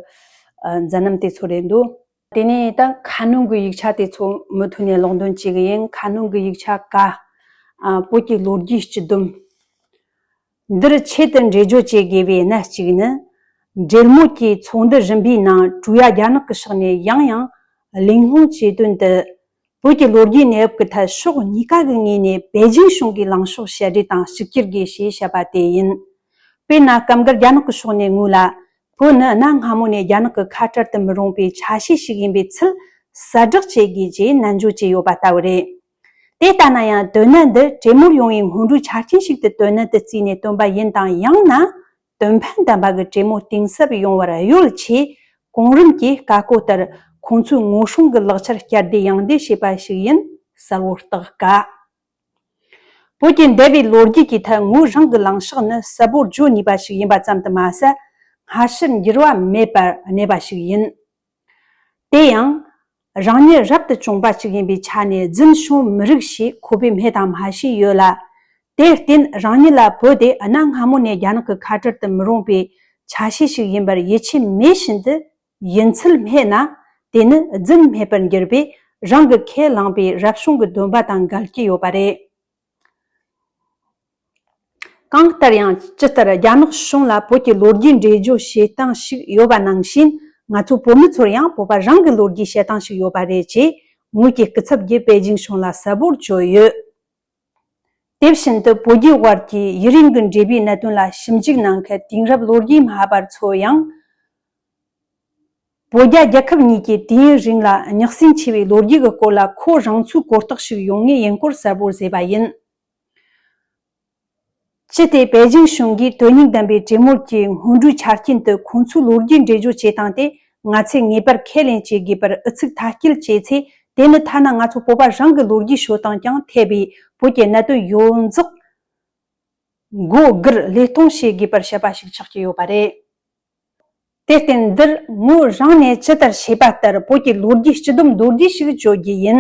ཨ་མཛད་རྣམ་དེ་ཚོ་རེད་འདུག་དེ་ནས་ད་ཁ་སྣོན་གྱི་ཡིག་ཆ་དེ་ཚོ་མུ་མཐུད་ནས་ཀློག་འདོན་བྱེད་གི་ཡིན། ཁ་སྣོན་གྱི་ཡིག་ཆ་ཀ་ཨ་བོད་ཀྱི་ལོ་རྒྱུས་སྤྱི་སྡོམ། འདིར་ཆེད་དུ་འགྲེལ་བརྗོད་བྱེད་དགོས་པའི་གནད་གཅིག་ནི། འབྲེལ་མོལ་གྱི་ཚོགས་འདུ་རིམ་པའི་ནང་ཀྲུའུ་ཡ་རྒྱ་ནག་གི་ཕྱོགས་ནས་ཡང་ཡང་གླེང་སློང་བྱས་དོན་དུ། བོད་ཀྱི་ལོ་རྒྱུས་གནས་བབ་ཀྱི་ཐད་ཕྱོགས་གཉིས་ཀ་གི་ངོས་ནས་པེ་ཅིང་གཞུང་གིས་ལངས་ཕྱོགས་ཞལ་འགྲོས་དང་གཅིག་གྱུར་དགོས་ཞེས་བཤད་པ་དེ་ཡིན། དཔེར་ན་སྐབས་འགར་རྒྱ་ནག་གི་ཕྱོགས་ནས་ངོས་ལ། བོད་ནི་གནའ་སྔ་མོ་ནས་རྒྱ་ནག་གི་ཁ་བྲལ་དུ་མི་རུང་བའི་ཆ་ཤས་ཤིག་ཡིན་པའི་ཚུལ་གསལ་བསྒྲགས་བྱེད་དགོས་ཅེས་ནན་བརྗོད་བྱས་ཡོད་པ་ལྟ་བུ་རེད། དེ་ལྟ་ན་ཡང་དོན་གནད་འདི་གྲོས་མོལ་ཡོང་བའི་སྔོན་འགྲོའི་ཆ་རྐྱེན་ཞིག་ཏུ་དོན་གནད་དུ་བརྩིས་ནས་བཏོན་པ་ཡིན་དང་། ཡང་ན་དོན་ཕན་ལྡན་པ་གི་གྲོས་མོལ་གཏིང་ཟབ་ཡོང་བར་གཡོལ་ཆེད། གོང་རིམ་གྱི་བཀའ་བཀོད་ལྟར་ཁོང་ཚོའི་ངོ་སྲུང་གི་ལག་ཆར་བསྐྱར་ཟློས་ཡང་ཟློས་བྱས་པ་ཞིག་ཡིན་གསལ་བོར་རྟོགས་དཀའ། བོད་ཀྱི་འདས་པའི་ལོ་རྒྱུས་ཀྱི་ཐད་ངོས་རང་གི་ལངས་ཕྱོགས་ནི་གསལ་པོར་བརྗོད་ནུས་པ་ཞིག་ཡིན་པ་ཙམ་དུ་མ་ཟད། སྔ་ཕྱིར་འགྱུར་བ་མེད་པར་གནས་པ་ཞིག་ཡིན། དེ་ཡང་། རང་ཉིད་རབ་ཏུ་བྱུང་བ་ཞིག་ཡིན་པའི་ཆ་ནས་རྫུན་བྱུང་མི་རིགས་ཞེས་ཁོ་པས་སྨྲས་དང་མ་བྱས་ཡོད་ལ། དེར་བརྟེན་རང་ཉིད་ལ་བོད་དེ་གནའ་སྔ་མོ་ནས་རྒྱ་ནག་གི་ཁ་བྲལ་དུ་མི་རུང་བའི་ཆ་ཤས་ཤིག་ཡིན་པར་ཡིད་ཆེས་མེད་བཞིན་དུ་ཡིན་ཚུལ་སྨྲས་ན། དེ་ནི་རྫུན་སྨྲས་པར་འགྱུར་བས། རང་གི་ཁས་བླངས་པའི་རབ་བྱུང་གི་སྡོམ་པ་དང་འགལ་གྱི་ཡོད་པ་རེད། གང་ལྟར་ཡང་། ཇི་ལྟར་རྒྱ་ནག་གཞུང་ལ་བོད་ཀྱི་ལོ་རྒྱུས་འགྲེལ་བརྗོད་བྱེད་སྟངས་ཤིག་ཡོད་པ་ནང་བཞིན། ང་ཚོ་བོད་མི་ཚོར་ཡང་བོད་པ་རང་གི་ལོ་རྒྱུས་བཤད་སྟངས་ཤིག་ཡོད་པ་རེད་ཅེས། ངོས་ཀྱི་སྐུ་ཚབ་ཀྱིས་པེ་ཅིང་གཞུང་ལ་གསལ་པོར་བརྗོད་ཡོད། དེ་བཞིན་དུ་བོད་རྒྱའི་དབར་གྱི་ཡུན་རིང་གི་འབྲེལ་བའི་གནད་དོན་ལ་ཞིབ་འཇུག་གནང་མཁན་དེང་རབས་ལོ་རྒྱུས་སྨྲ་བར་ཚོ་ཡང་། བོད་རྒྱ་རྒྱལ་ཁབ་གཉིས་ཀྱི་དུས་ཡུན་རིང་ལ་སྙེག་སྲིང་ཆེ་བའི་ལོ་རྒྱུས་ཀྱི་སྐོར་ལ་ཁོ་རང་ཚོའི་གོ་རྟོགས་ཤིག་ཡོང་ངེས་ཡིན་སྐོར་གསལ་པོར་བཟོས་པ་ཡིན། ཅི་སྟེ་པེ་ཅིང་གཞུང་གིས་དོན་སྙིང་ལྡན་པའི་གྲོས་མོལ་གྱི་སྔོན་འགྲོའི་ཆ་རྐྱེན་དུ་ཁོང་ཚོའི་ལོ་རྒྱུས་འགྲེལ་བརྗོད་བྱེད་སྟངས་དེ་ང་ཚོས་ངེས་པར་ཁས་ལེན་བྱེད་དགོས་པར་ཨུ་ཚུགས་མཐའ་སྐྱེལ་བྱས་ཚེ། དེ་ནི་ཐ་ན་ང་ཚོ་བོད་པ་རང་གི་ལོ་རྒྱུས་ཤོད་སྟངས་ཀྱང་འཐད་པའི་བོད་ཀྱི་གནད་དོན་ཡོངས་རྫོགས་མགོ་སྒུར་ལས་གཏོང་བྱེད་དགོས་པར་བཤད་པ་ཞིག་ཆགས་ཀྱི་ཡོད་པ་རེད། དེར་བརྟེན་འདིར་ངོས་རང་ནས་ཇི་ལྟར་བྱས་པ་ལྟར་བོད་ཀྱི་ལོ་རྒྱུས་སྤྱི་སྡོམ་མདོར་བསྡུས་ཤིག་བརྗོད་རྒྱུ་ཡིན།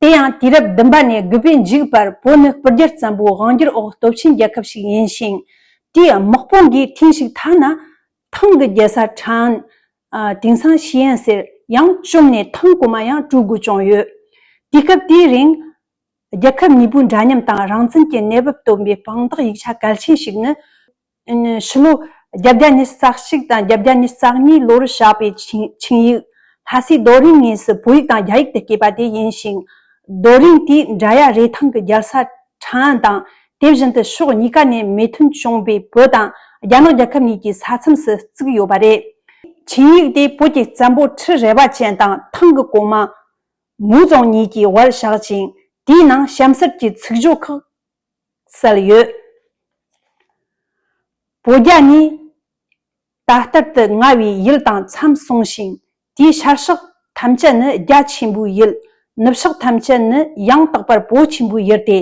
དེ་ཡང་དུས་རབས་བདུན་པ་ནས་དགུ་པའི་མཇུག་བར་བོད་ནི་སྤུ་རྒྱལ་བཙན་པོའི་དབང་སྒྱུར་འོག་སྟོབས་ཆེན་རྒྱལ་ཁབ་ཞིག་ཡིན་ཞིང་། དེའི་དམག་དཔུང་གིས་ཐེངས་ཤིག་ཐ་ན་ཐང་གི་རྒྱལ་ས་ཁྲང་ཨན། དེང་སང་ཞི་ཨན་ཟེར་ཡང་བཅོམ་ནས་ཐང་གོང་མ་ཡང་དཀྲུག་དགོས་བྱུང་ཡོད། དུས་སྐབས་དེའི་རིང་། རྒྱལ་ཁབ་གཉིས་པོའི་འདྲ་མཉམ་དང་རང་བཙན་གྱི་གནས་བབ་སྟོན་པའི་དཔང་རྟགས་ཡིག་ཆ་གལ་ཆེན་ཞིག་ནི། ཕྱི་ལོ་བརྒྱད་བརྒྱ་ཉི་ཤུ་རྩ་གཅིག་དང་བརྒྱད་བརྒྱ་ཉི་ཤུ་རྩ་གཉིས་ལོར་བཞག་པའི་ཆིངས་ཆིངས་ཡིག་ལྷ་སའི་རྡོ་རིང་ངོས་སུ་བོད་ཡིག་དང་རྒྱ་ཡིག་ཏུ་བསྐྱོད་པ་དེ་ཡིན་ཞིང་། རྡོ་རིང་དེའི་འདྲ་ཡ་རེ་ཐང་གི་རྒྱལ་ས་ཁྲང་ཨན་དང་། དེ་བཞིན་དུ་ཕྱོགས་གཉིས་ཀ་ནས་མོས་མཐུན་བྱུང་བའི་བོད་དང་རྒྱ་ནག་རྒྱལ་ཁབ་གཉིས་ཀྱི་ས་མཚམས་སུ་བརྩིགས་ཡོད་པ་རེད། ཆིངས་ཡིག་དེ་བོད་ཀྱི་བཙན་པོ་ཁྲི་རལ་པ་ཅན་དང་ཐང་གི་གོང་མ་མུའུ་ཙུང་གཉིས་ཀྱི་བར་བཞག་ཅིང་། དེའི་ནང་གཤམ་གསལ་གྱི་ཚིག་བརྗོད་ཁག་གསལ་ཡོད། བོད་རྒྱ་ནི་ད་ལྟར་དུ་མངའ་བའི་ཡུལ་དང་མཚམས་བསྲུངས་ཤིང་། དེའི་ཤར་ཕྱོགས་ཐམས་ཅད་ནི་རྒྱ་ཆེན་པོའི་ཡུལ། ནུབ་ཕྱོགས་ཐམས་ཅད་ནི་ཡང་དག་པར་བོད་ཆེན་པོའི་ཡུལ་ཏེ།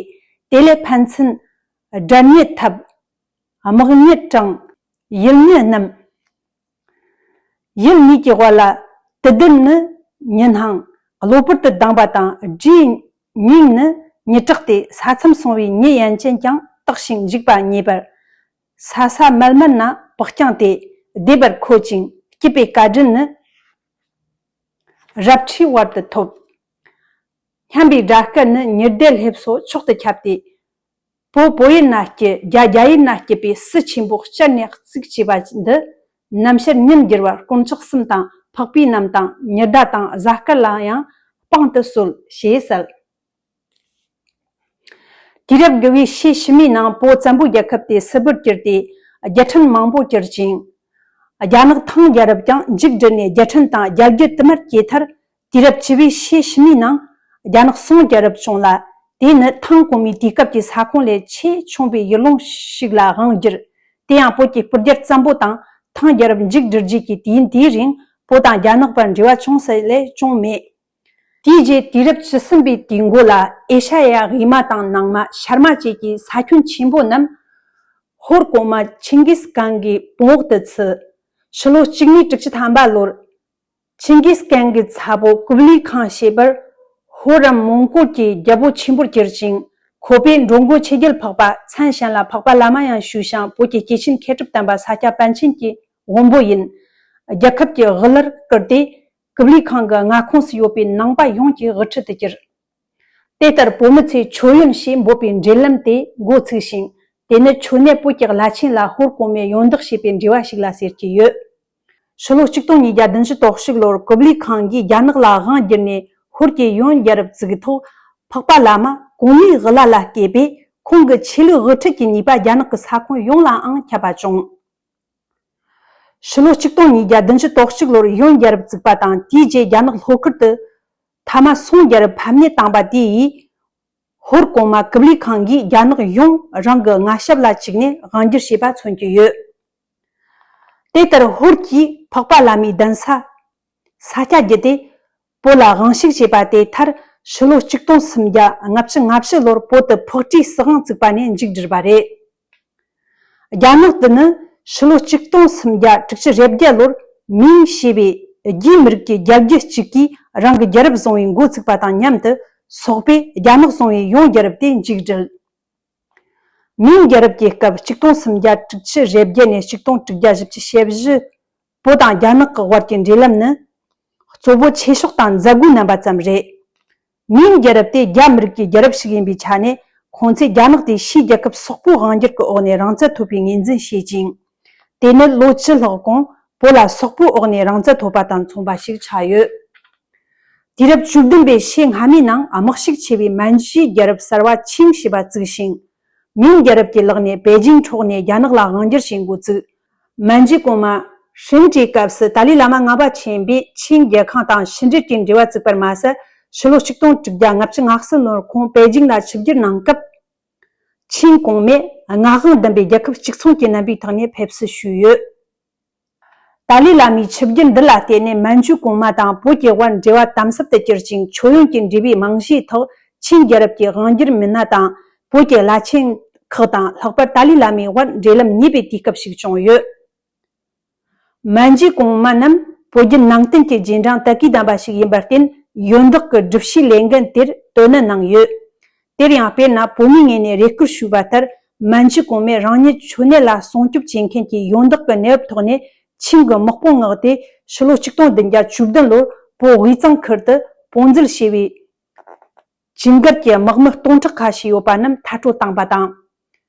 དེ་ལས་ཕན་ཚུན་སྒྲ་སྙན་འཐབ། དམག་ཉེས་དྲངས། ཡུལ་ཉེས་བསྣམས། ཡུལ་གཉིས་ཀྱི་དབར་ལ་དུ་ལྡན་ནི་ཉི་སྣང་གློ་བུར་དུ་ལྡང་བ་དང་། སྒྲའི་སྙིང་ནི་ཉི་དྲེག་སྟེ། ས་མཚམས་སྲུང་བའི་མྱི་ཡན་ཆད་ཀྱང་དག་ཞིང་འཇིགས་པ་ཉེས་པར། ས་ས་མལ་མལ་ན་བག་བརྐྱངས་ཏེ། བདེ་བར་འཁོད་ཅིང་། སྐྱིད་པའི་བཀའ་དྲིན་ནི་རབ་ཁྲིའི་བར་དུ་ཐོབ། སྙན་པའི་སྒྲ་སྐད་ནི་ཉི་ཟླའི་ལྷེབ་སོགས་མཆོག་ཏུ་ཁྱབ་སྟེ། བོད་བོད་ཡུལ་ན་སྐྱེ། རྒྱ་རྒྱ་ཡུལ་ན་སྐྱེས་པའི་སྲིད་ཆེན་པོ་སྤྱན་ནས་གཙུགས་བྱས་པ་འདི་ནམ་ཕྱིར་ཉིན་འགྱུར་བར་དཀོན་མཆོག་གསུམ་དང་འཕགས་པའི་རྣམས་དང་ཉི་ཟླ་དང་གཟའ་སྐར་ལ་ཡང་དཔང་དུ་གསོལ་ཞེས་གསལ། དུས་རབས་དགུ་བའི་ཕྱེད་ཕྱི་མའི་ནང་བོད་བཙན་པོ་རྒྱལ་ཁབ་དེ་སིལ་བུར་གྱུར་ཏེ་རྒྱལ་ཕྲན་མང་པོ་གྱུར་ཅིང་། རྒྱ་ནག་ཐང་རྒྱལ་རབས་ཀྱང་འཇིག་བསྒྲིལ་ནས་རྒྱལ་ཕྲན་དང་རྒྱལ་རྒྱུད་དུ་མར་སྐྱེས་མཐར། དུས་རབས་བཅུ་བའི་ཕྱེད་ཕྱི་མའི་ནང་རྒྱ་ནག་སོང་རྒྱལ་རབས་བྱུང་ལ། དེ་ནི་ཐང་གོང་མའི་དུས་སྐབས་ཀྱི་ས་ཁོངས་ལས་ཆེས་ཆུང་བའི་ཡུལ་ལུང་ཞིག་ལ་དབང་བསྒྱུར། དེ་ཡང་བོད་ཀྱི་སྤུ་རྒྱལ་བཙན་པོ་དང་ཐང་རྒྱལ་རབས་འཇིག་བསྒྲིལ་རྗེས་ཀྱི་དུས་ཡུན་དེའི་རིང་བོད་དང་རྒྱ་ནག་བར་འབྲེལ་བ་ཅུང་ཟད་ལས་ཅུང་མེད། དེའི་རྗེས་དུས་རབས་བཅུ་གསུམ་པའི་དུས་མགོ་ལ་ཨེ་ཤ་ཡ་དབུས་མ་དང་ནང་མ་ཤར་མ་བཅས་ཀྱི་ས་ཁྱོན་ཆེན་པོ་རྣམས་ཧོར་གོང་མ་ཆིང་གིས་ཁང་གི་བོང་འོག་ཏུ་ཚུད། ཕྱི་ལོ་གཅིག་གཉིས་དྲུག་ཅུ་ཐམ་པ་ལོར། ཆིང་གིས་ཁང་གི་ཚ་བོ་ཀུབ་ལི་ཁང་ཞེས་པར་ཧོར་རམ་མོང་གོལ་གྱི་རྒྱལ་པོ་ཆེན་པོར་གྱུར་ཅིང་། ཁོ་པས་འགྲོ་མགོན་ཆོས་རྒྱལ་འཕགས་པ་མཚན་གཞན་ལ་འཕགས་པ་བླ་མ་ཡང་ཞུས་ཤིང་། བོད་ཀྱི་སྐྱེས་ཆེན་མཁས་གྲུབ་དམ་པ་ས་སྐྱ་པཎ་ཆེན་གྱི་དབོན་པོ་ཡིན། རྒྱལ་ཁབ་ཀྱི་དབུ་བླར་བཀུར་ཏེ། ཀུབ་ལི་ཁང་གི་མངའ་ཁོངས་སུ་ཡོད་པའི་ནང་པ་ཡོངས་ཀྱི་དབུ་ཁྲིད་དུ་གྱུར། དེ་ལྟར་བོད་མི་ཚོས་མཆོད་ཡོན་ཞེས་འབོད་པའི་འབྲེལ་ལམ་དེ་འགོ་ཚུགས་ཤིང་། དེ་ནི་མཆོད་གནས་བོད་ཀྱི་བླ་ཆེན་ལ་ཧོར་གོང་མས་ཡོན་བདག་བྱས་པའི་འབྲེལ་བ་ཞིག་ལ་ཟེར་གྱི་ཡོད། ཕྱི་ལོ་ཆིག་སྟོང་ཉིས་བརྒྱ་བདུན་ཅུ་དོན་གཅིག་ལོར་ཀུབ་ལི་ཁང་གིས་རྒྱ་ནག་ལ་དབང་བསྒྱུར་ནས་ཧོར་གྱི་ཡོན་རྒྱལ་རབས་བཙུགས་ཐོག་འཕགས་པ་བླ་མ་གོང་མའི་དབུ་བླ་ལ་བསྐོས་པས། ཁོང་གི་ཆོས་ལུགས་དབུ་ཁྲིད་ཀྱི་ནུས་པ་རྒྱ་ནག་གི་ས་ཁོངས་ཡོངས་ལའང་ཁྱབ་པ་བྱུང་། ཕྱི་ལོ་ཆིག་སྟོང་ཉིས་བརྒྱ་བདུན་ཅུ་དོན་གཅིག་ལོར་ཡོན་རྒྱལ་རབས་བཙུགས་པ་དང་། དེའི་རྗེས་རྒྱ་ནག་ལྷོ་ཁུལ་དུ་མཐའ་མ་སོང་རྒྱལ་རབས་ཕམ་ཉེས་བཏང་བ་དེ་ཡིས། ཧོར་གོང་མ་ཀུབ་ལི་ཁང་གིས་རྒྱ་ནག་ཡོངས་རང་གི་མངའ་ཞབས་ལ་བཅུག་ནས་དབང་བསྒྱུར་བྱས་པ་མཚོན་གྱི་ཡོད། དེ་ལྟར་ཧོར་གྱིས་འཕགས་པ་བླ་མའི་གདན་ས་ས་སྐྱ་བརྒྱུད་དེ་བོད་ལ་དབང་ཤུགས་བྱས་པ་དེ་མཐར་ཕྱི་ལོ་ཆིག་སྟོང་སུམ་བརྒྱ་ལྔ་བཅུ་ང་བཞི་ལོར་བོད་དུ་ཕག་གྲུའི་སྲིད་དབང་བཙུགས་པ་ནས་མཇུག་བསྒྲིལ་བ་རེད། རྒྱ་ནག་ཏུ་ནི་ཕྱི་ལོ་ཆིག་སྟོང་སུམ་བརྒྱ་དྲུག་ཅུ་རེ་བརྒྱད་ལོར་མིང་ཞེས་པའི་རྒྱའི་མི་རིགས་ཀྱི་རྒྱལ་རྒྱུད་ཅིག་གིས་རང་གི་རྒྱལ་རབས་བཟུང་བའི་འགོ་ཚུགས་པ་དང་མཉམ་དུ་སོག་པོས་རྒྱ་ནག་བཟུང་བའི་ཡོན་རྒྱལ་རབས་དེ་མཇུག་བསྒྲིལ། མིང་རྒྱལ་རབས་ཀྱི་སྐབས་ཆིག་སྟོང་སུམ་བརྒྱ་དྲུག་ཅུ་རེ་བརྒྱད་ནས་ཆིག་སྟོང་དྲུག་བརྒྱ་བཞི་བཅུ་ཞེ་བཞི། བོད་དང་རྒྱ་ནག་གི་དབར་གྱི་འབྲེལ་ལམ་ནི། གཙོ་བོ་ཆོས་ཕྱོགས་དང་མཛད་སྒོའི་རྣམ་པ་ཙམ་རེད། མིང་རྒྱལ་རབས་དེ་རྒྱ་མི་རིགས་ཀྱི་རྒྱལ་རབས་ཤིག་ཡིན་པའི་ཆ་ནས། ཁོང་ཚོས་རྒྱ་ནག་དེ་ཕྱིའི་རྒྱལ་ཁབ་སོག་པོའི་དབང་སྒྱུར་གྱི་འོག་ནས་རང་བཙན་ཐོབ་པའི་ངོས་འཛིན་བྱེད་ཅིང་། དེ་ནི་ལོ་བཅུ་ལྷག་གོང་བོད་ལ་སོག་པོའི་འོག་ནས་རང་བཙན་ཐོབ་པ་དང་མཚུངས་པ་ཞིག་ཆགས་ཡོད། དུས་རབས་བཅུ་བདུན་པའི་ཕྱེད་སྔ་མའི་ནང་དམག་ཤུགས་ཆེ་བའི་མན་ཇུའི་རྒྱལ་རབས་གསར་བ་ཆིང་ཞེས་པ་བཙུགས་ཤིང་། མིང་རྒྱལ་རབས་ཀྱི་ལག་ནས་པེ་ཅིང་འཕྲོག་ནས་རྒྱ་ནག་ལ་དབང་སྒྱུར་བྱེད་འགོ་བཙུགས། མན་ཇུའི་གོང་མ་ཧྲིན་ཀྲིའི་སྐབས་སུ་ཏཱ་ལའི་བླ་མ་ལྔ་པ་ཆེན་པོས་ཆིང་རྒྱལ་ཁང་དང་ཕྱི་འབྲེལ་གྱི་འབྲེལ་བ་བཙུགས་པར་མ་ཟད། ཕྱི་ལོ་ཆིག་སྟོང་དྲུག་བརྒྱ་ལྔ་བཅུ་ང་གསུམ་ལོར་ཁོང་པེ་ཅིང་ལ་ཆིབས་བསྒྱུར་གནང་སྐབས། ཆིང་གོང་མས་མངའ་དབང་ལྡན་པའི་རྒྱལ་ཁབ་གཅིག་མཚུངས་ཀྱི་རྣམ་པའི་ཐོག་ནས་ཕེབས་བསུ་ཞུས་ཡོད། ཏཱ་ལའི་བླ་མའི་ཆིབས་བསྒྱུར་འདི་ལ་བརྟེན་ནས་མན་ཇུ་གོང་མ་དང་བོད་ཀྱི་དབར་འབྲེལ་བ་དམ་ཟབ་ཏུ་གྱུར་ཅིང་། མཆོད་ཡོན་གྱི་འབྲེལ་བའི་རྨང་གཞིའི་ཐོག་ཆིང་རྒྱལ་རབས་ཀྱི་དབང་སྒྱུར་མི་སྣ་དང་བོད་ཀྱི་བླ་ཆེན་ཁག་དང་ལྷག་པར་ཏཱ་ལའི་བླ་མའི་དབར་འབྲེལ་ལམ་ཉེ་བའི་དུས་སྐབས་ཤིག་བྱུང་ཡོད། མན་ཇུ་གོང་མ་རྣམས་བོད་བརྒྱུད་ནང་བསྟན་གྱི་རྗེས་འབྲང་དད་གུས་ལྡན་པ་ཞིག་ཡིན་པར་བརྟེན། ཡོན་བདག་གི་སྒྲུབ་བྱའི་ལས་འགན་དེར་དོ་ནན་གནང་ཡོད། དེར་ཡང་དཔེར་ན། བོད་མིའི་ངོས་ནས་རེ་སྐུལ་ཞུས་པ་ལྟར། མན་ཇུ་གོང་མས་རང་ཉིད་མཆོད་གནས་ལ་སྲུང་སྐྱོབ་བྱེད་མཁན་གྱི་ཡོན་བདག་གི་གནས་བབ་ཐོག་ནས་ཆིང་གི་དམག་དཔུང་མངགས་ཏེ། ཕྱི་ལོ་ཆིག་སྟོང་བདུན་བརྒྱ་བཅུ་བདུན་ལོར་བོད་དབུས་གཙང་ཁུལ་དུ་དཔུང་འཛུལ་བྱས་པའི་ཇུན་གར་གྱི་དམག་མི་སྟོང་ཕྲག་ཁ་ཤས་ཡོད་པ་རྣམས་མཐར་སྐྲོད་བཏང་བ་དང་།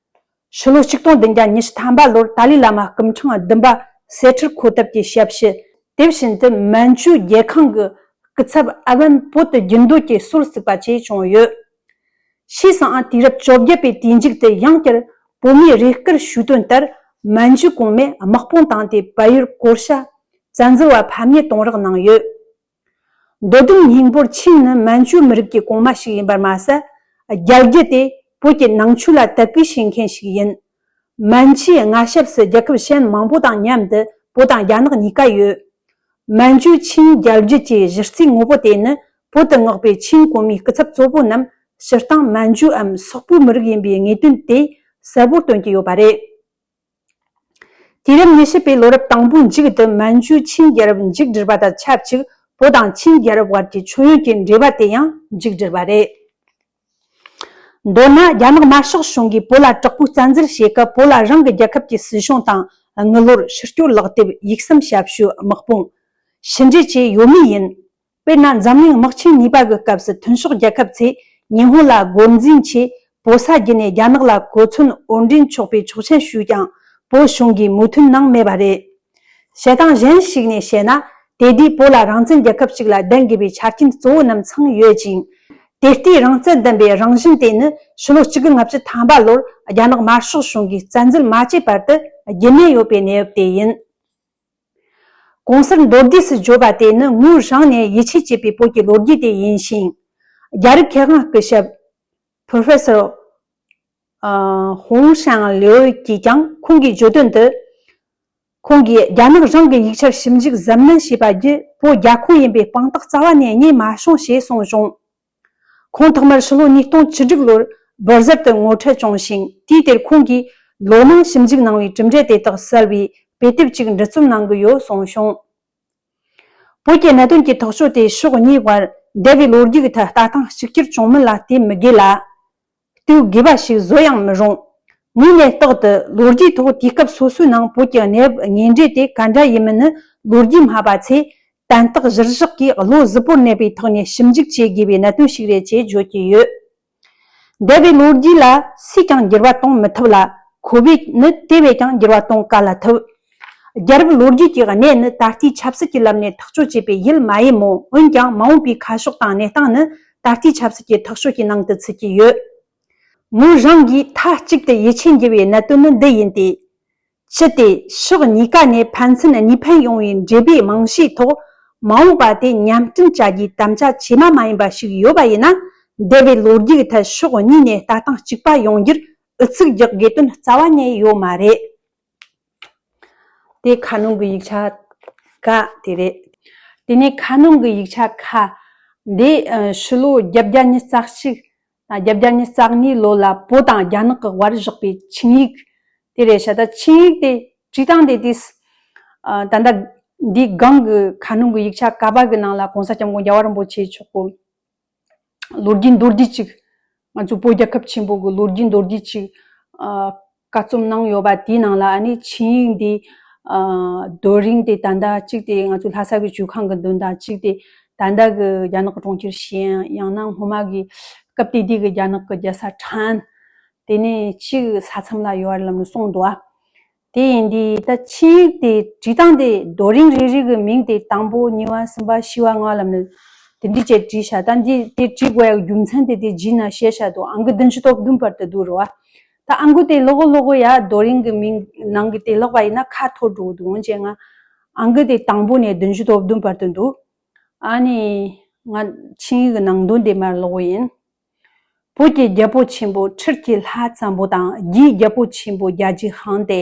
ཕྱི་ལོ་ཆིག་སྟོང་བདུན་བརྒྱ་ཉི་ཤུ་ཐམ་པ་ལོར་ཏཱ་ལའི་བླ་མ་སྐུ་ཕྲེང་བདུན་པ་སེ་ཁྲིར་འཁོད་ཐབས་ཀྱི་ཞབས་ཕྱི། དེ་བཞིན་དུ་མན་ཇུ་རྒྱལ་ཁང་གི་སྐུ་ཚབ་ཨ་བན་བོད་དུ་རྒྱུན་སྡོད་ཀྱི་སྲོལ་བཙུགས་པ་བཅས་བྱུང་ཡོད། ཕྱིས་སུའང་དུས་རབས་བཅོ་བརྒྱད་པའི་དུས་མཇུག་ཏུ་ཡང་བསྐྱར་བོད་མིའི་རེ་སྐུལ་ཞུས་དོན་ལྟར། མན་ཇུ་གོང་མས་དམག་དཔུང་བཏང་སྟེ་བལ་ཡུལ་གོར་ཤ་བཙན་འཛུལ་བ་ཕམ་ཉེས་གཏོང་རོགས་གནང་ཡོད། མདོ་དོན་སྙིང་པོར་ཆིང་ནི་མན་ཇུ་མི་རིགས་ཀྱི་གོང་མ་ཞིག་ཡིན་པར་མ་ཟད། རྒྱལ་རྒྱུད་དེ་བོད་ཀྱི་ནང་ཆོས་ལ་དད་གུས་བྱེད་མཁན་ཞིག་ཡིན། མན་ཇུའི་མངའ་ཞབས་སུ་རྒྱལ་ཁབ་གཞན་མང་པོ་དང་མཉམ་དུ་བོད་དང་རྒྱ་ནག་གཉིས་ཀ་ཡོད། མན་ཇུ་ཆིང་རྒྱལ་རྒྱུད་ཀྱི་གཞི་རྩའི་ངོ་བོ་དེ་ནི་ བོད་དུ་མངགས་པའི་ཆིང་གོང་མའི་སྐུ་ཚབ་གཙོ་བོ་རྣམས་སྤྱིར་བཏང་མན་ཇུའམ་སོག་པོའི་མི་རིགས་ཡིན་པའི་ངེས་དོན་དེ་གསལ་པོར་སྟོན་གྱི་ཡོད་པ་རེད། དུས་རབས་ཉི་ཤུ་པའི་ལོ་རབས་དང་པོའི་མཇུག་ཏུ་མན་ཇུ་ཆིང་རྒྱལ་རབས་མཇུག་བསྒྲིལ་བ་དང་ཆབས་ཅིག་བོད་དང་ཆིང་རྒྱལ་རབས་བར་གྱི་མཆོད་ཡོན་གྱི་འབྲེལ་བ་དེ་ཡང་མཇུག་བསྒྲིལ་བ་རེད། མདོར་ན། རྒྱ་ནག་དམར་ཤོག་གཞུང་གིས་བོད་ལ་དྲག་པོའི་བཙན་འཛུལ་བྱེད་སྐབས། བོད་ལ་རང་གི་རྒྱལ་ཁབ་ཀྱི་སྲིད་གཞུང་དང་། དངུལ་ལོར་ཕྱི་སྐྱོད་ལག་དེབ། ཡིག་ཟམ་ཞབས་ཞུ། དམག་དཔུང་། ཕྱི་འབྲེལ་བཅས་ཡོད་མུས་ཡིན། དཔེར་ན། འཛམ་གླིང་དམག་ཆེན་གཉིས་པ་གི་སྐབས་སུ་མཐུན་ཕྱོགས་རྒྱལ་ཁབ་ཚོས་ཉི་ཧོང་ལ་རྒོལ་འཛིང་ཆེད་བོད་ས་བརྒྱུད་ནས་རྒྱ་ནག་ལ་གོ་མཚོན་དབོར་འདྲེན་ཆོག་པའི་ཆོག་མཆན་ཞུས་ཀྱང་། བོད་གཞུང་གིས་མོས་མཐུན་གནང་མེད་པ་རེད། བཤད་སྟངས་གཞན་ཞིག་ནས་བཤད་ན། དེ་དུས་བོད་ལ་རང་བཙན་རྒྱལ་ཁབ་ཅིག་ལ་ལྡན་དགོས་པའི་ཆ་རྐྱེན་གཙོ་བོ་རྣམས་ཚང་ཡོད་ཅིང་། དེ་ལྟའི་རང་བཙན་ལྡན་པའི་རང་བཞིན་དེ་ནི་ཕྱི་ལོ་གཅིག་དགུ་ལྔ་བཅུ་ཐམ་པ་ལོར་རྒྱ་ནག་དམར་ཤོག་གཞུང་གིས་བཙན་འཛུལ་མ་བྱས་བར་དུ་རྒྱུན་གནས་ཡོད་པའི་གནས་བབ་དེ་ཡིན། གོང་གསལ་མདོར་བསྡུས་སུ་བརྗོད་པ་དེ་ནི་ངོས་རང་ནས་ཡིད་ཆེས་བྱེད་པའི་བོད་ཀྱི་ལོ་རྒྱུས་དེ་ཡིན་ཞིང་། རྒྱ་རིགས་མཁས་དབང་སྐུ་ཞབས་Professor ཧོང་ཧྲང་ལིའུ་གིས་ཀྱང་ཁོང་གི་བརྗོད་དོན་དུ། ཁོང་གིས་རྒྱ་ནག་རང་གི་ཡིག་ཆར་ཞིབ་འཇུག་གཟབ་ནན་བྱས་པ་བརྒྱུད། བོད་རྒྱ་ཁོངས་ཡིན་པའི་དཔང་རྟགས་རྩ་བ་ནས་རྙེད་མ་བྱུང་ཞེས་གསུངས་བྱུང་། ཁོང་ཐོག་མར་ཕྱི་ལོ་ཉིས་སྟོང་བཅུ་དྲུག་ལོར་སྦིར་ཟར་དུ་ངོ་འཕྲད་བྱུང་ཞིང་། དུས་དེར་ཁོང་གིས་ལོ་མང་ཞིབ་འཇུག་གནང་བའི་གྲུབ་འབྲས་དེ་དག་གསལ་བའི་དཔེ་དེབ་ཅིག་འབྲི་རྩོམ་གནང་གི་ཡོད་གསུངས་བྱུང་། བོད་ཀྱི་གནད་དོན་གྱི་ཐག་གཅོད་དེ་ཕྱོགས་གཉིས་བར་འདས་པའི་ལོ་རྒྱུས་ཀྱི་ཐད་ལྟ་སྟངས་གཅིག་གྱུར་བྱུང་མིན་ལ་བལྟས་མི་དགོས་ལ། ལྟོས་དགོས་པ་ཞིག་བཟོ་ཡང་མི་རུང་། དངོས་གནས་རྟག་ཏུ་ལོ་རྒྱུས་ཐོག་དུས་སྐབས་སོ་སོའི་ནང་བོད་ཀྱི་གནས་བབ་དངོས་འབྲེལ་དེ་ག་འདྲ་ཡིན་མིན་ནི་ལོ་རྒྱུས་སྨྲ་བ་ཚོས་དན་རྟགས་གཞིར་བཞག་གིས་བློ་གཟུ་བོར་གནས་པའི་ཐོག་ནས་ཞིབ་འཇུག་བྱེད་དགོས་པའི་གནད་དོན་ཞིག་རེད་ཅེས་བརྗོད་ཀྱི་ཡོད། འདས་པའི་ལོ་རྒྱུས་ལ་སུས་ཀྱང་འགྱུར་བ་གཏོང་མི་ཐུབ་ལ། ཁོ་བོས་ནི་དེ་བས་ཀྱང་འགྱུར་བ་གཏོང་ག་ལ་ཐུབ། རྒྱལ་རབས་ལོ་རྒྱུས་ཀྱི་གནས་ནི་ད་ལྟའི་ཆབ་སྲིད་ཀྱི་ལམ་ནས་ཐག་གཅོད་བྱེད་པའི་ཡུལ་མ་ཡིན་མོད། འོན་ཀྱང་མ་འོངས་པའི་ཁ་ཕྱོགས་དང་གནས་སྟངས་ནི་ད་ལྟའི་ཆབ་སྲིད་ཀྱི་ཐག་གཅོད་ཀྱི་ནང་དུ་ཚུད་ཀྱི་ཡོད། ངོས་རང་གིས་མཐའ་གཅིག་ཏུ་ཡིད་ཆེས་བགྱི་བའི་གནད་དོན་ནི་འདི་ཡིན་ཏེ། ཅི་སྟེ་ཕྱོགས་གཉིས་ཀ་ནས་ཕན་ཚུན་གཉིས་ཕན་ཡོང་བའི་འབྲེལ་བའི་རྨང་གཞིའི་ཐོག་མ་འོངས་པ་དེ་ཉམས་སྐྲུན་བྱ་རྒྱུའི་དམ་བཅའ་ཇི་མ་མ་ཡིན་པ་ཞིག་ཡོད་པ་ཡིན་ན། འདས་པའི་ལོ་རྒྱུས་ཀྱི་ཐད་ཕྱོགས་གཉིས་ནས་ལྟ་སྟངས་གཅིག་པ་ཡོང་རྒྱུར་ཨུ་ཚུགས་རྒྱག་དགོས་དོན་རྩ་བ་ནས་ཡོད་མ་རེད། དེ་ཁ་ནང་གི་ཡིག་ཆ་ཀ་དེ་རེད། དེ་ནས་ཁ་ནང་གི་ཡིག་ཆ་ཁ། འདི་ཨ་ཕྱི་ལོ་བརྒྱད་བརྒྱ་ཉི་ཤུ་རྩ་གཅིག་ཨ་བརྒྱད་བརྒྱ་ཉི་ཤུ་རྩ་གཉིས་ལོ་ལ་བོད་དང་རྒྱ་ནག་གི་བར་བཞག་པའི་ཆིངས་ཡིག་དེ་རེད་ཤག་ད་ཆིངས་ཡིག་དེ་བྲིས་སྟངས་དེ་དུས་ཨ་ད་ལྟ་འདི་སྒང་གི་ཁ་ནང་གི་ཡིག་ཆ་ཀ་པ་གི་ནང་ལ་གོང་ས་སྐྱབས་མགོན་རྒྱལ་བ་རིན་པོ་ཆེ་མཆོག་གི་ལོ་རྒྱུས་མདོར་བསྡུས་ཅིག་ང་ཚོ་བོད་རྒྱལ་ཁབ་ཆེན་པོ་གི་ལོ་རྒྱུས་མདོར་བསྡུས་ཅིག་ཨ་བཀའ་རྩོམ་གནང་ཡོད་པ་དེའི་ནང་ལ། ཨ་ནི་ཆིངས་ཡིག་འདི་ཨ་རྡོ་རིང་དེ་ད་ལྟ་གཅིག་དེ་ང་ཚོ་ལྷ་ས་གི་ཇོ་ཁང་གི་མདུན་དང་། གཅིག་དེ་ད་ལྟ་གི་རྒྱ་ནག་གི་གྲོང་ཁྱེར་ཞི་ཨན། ཡང་ན་སྔོན་མ་གི་སྐབས་དེ་དུས་གི་རྒྱ་ནག་གི་རྒྱལ་ས་ཁྲང་ཨན། དེ་ནས་གཅིག་ས་མཚམས་ལ་ཡོད་པ་ལབ་ནས་གསུངས་འདུག་ཨ། དེ་ཡིན་དུས་ད་ཆིངས་ཡིག་དེ་བྲིས་སྟངས་དེ་རྡོ་རིང་རེ་རེ་གི་མིང་དེ་དང་པོ་གཉིས་པ་གསུམ་པ་བཞི་པ་ལྔ་པ་ལབ་ནས་དེ་འདྲ་བྱས་བྲིས་ཤག་ད་འདི་དེ་བྲིས་དགོས་ཡག་རྒྱུ་མཚན་དེ་དེ་རྗེས་ན་བཤད་ཤག་འདུག་ཨང་ཀི་བདུན་ཅུ་དོན་བདུན་བར་དུ་འདུག་རེད་བ། ད་ཨང་ཀི་དེ་ཀློག་གི་ཀློག་གི་ཡ་རྡོ་རིང་གི་མིང་ནང་གི་དེ་ཀློག་པ་ཡིན་ན་ཁ་འཐོར་འགྲོ་གི་འདུག་འོན་ཀྱང་ང་ཨང་ཀི་དེ་དང་པོ་ནས་བདུན་ཅུ་དོན་བདུན་བར་དུ་འདུག་ཨ་ནི་ང་ཆིངས་ཡིག་གི་ནང་དོན་དེ་མར་ཀློག་གི་ཡིན། བོད་ཀྱི་རྒྱལ་པོ་ཆེན་པོ་ཁྲི་སྐྱེས་ལྷ་བཙན་པོ་དང་རྒྱའི་རྒྱལ་པོ་ཆེན་པོ་རྒྱལ་རྗེ་ཧང་ཏེ།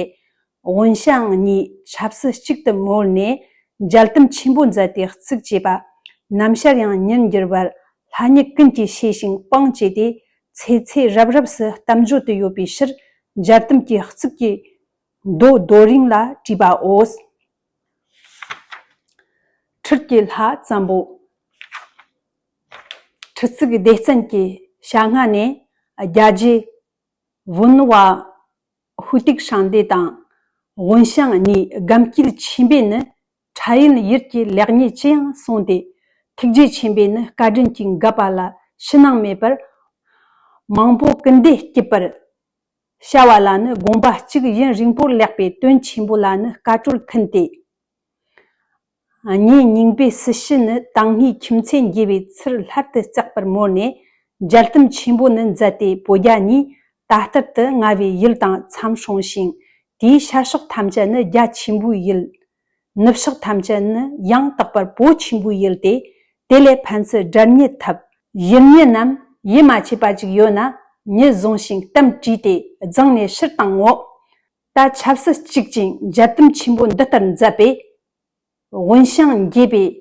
དབོན་ཞང་གཉིས་ཆབ་སྲིད་གཅིག་ཏུ་མོལ་ནས་མཇལ་དུམ་ཆེན་པོ་མཛད་དེ་གཙིགས་བྱས་པ། ནམ་ཞར་ཡང་ཉིན་འགྱུར་བར་ལྷ་ཉིད་ཀུན་གྱིས་ཤེས་ཤིང་དཔང་བྱས་ཏེ། ཚེ་ཚེ་རབས་རབས་སུ་གཏམ་བརྗོད་དུ་ཡོད་པའི་ཕྱིར། མཇལ་དུམ་གྱི་གཙིགས་ཀྱི་མདོ་རྡོ་རིང་ལ་བྲིས་པའོ། ཁྲི་སྐྱེས་ལྷ་བཙན་པོ། ཁྲི་གཙུག་ལྡེ་བཙན་གྱི་ཞལ་སྔ་ནས་རྒྱལ་རྗེ་བུ་ནུ་བ་ཧུ་ཏིག་ཧྲང་ཏེ་དང་དབོན་ཞང་གཉིས་སྒམ་སྐྱིད་ཆེན་པོས་ནི་ཕྲ་ཡུལ་ཡུལ་གྱི་ལེགས་ཉེས་ཅི་ཡང་གསུངས་ཏེ། ཐུགས་རྗེ་ཆེན་པོས་ནི་བཀའ་དྲིན་གྱིས་འགབ་པ་ལ་ཕྱི་ནང་མེད་པར་མང་པོ་སྐུལ་འདེད་སྐྱིད་པར་བྱ་བ་ལ་ནི་དགོངས་པ་གཅིག་ཡུན་རིང་པོར་ལེགས་པའི་དོན་ཆེན་པོ་ལ་ནི་བཀའ་གྲོལ་མཁན་ཏེ། ངའི་སྙིང་པོའི་སྲི་ཞུ་ནི་དེ་སྔའི་ཁྱིམ་མཚེས་འགྱེད་པའི་ཚུལ་སླར་དུ་བརྩེགས་པར་མོལ་ནས། མཇལ་དུམ་ཆེན་པོ་ནི་མཛད་དེ། བོད་རྒྱ་གཉིས་ད་ལྟར་དུ་མངའ་བའི་ཡུལ་དང་མཚམས་སྲུང་ཞིང་། དེའི་ཤར་ཕྱོགས་ཐམས་ཅད་ནི་རྒྱ་ཆེན་པོའི་ཡུལ། ནུབ་ཕྱོགས་ཐམས་ཅད་ནི་ཡང་དག་པར་བོད་ཆེན་པོའི་ཡུལ་ཏེ། དེ་ལས་ཕན་ཚུན་དགྲ་གཉེན་འཐབ། ཡུལ་གཉེན་རྣམས་ཡིད་མ་ཆེས་པ་ཅིག་ཡོད་ན། མྱི་བཟུང་ཞིང་གཏམ་དྲིས་ཏེ་རྫིང་ནས་ཕྱིར་བཏང་ངོ་། ད་ཆབ་སྲིད་གཅིག་ཅིང་མཇལ་དུམ་ཆེན་པོ་འདི་ལྟར་མཛད་པས། དབོན་ཞང་འགྱེད་པའི་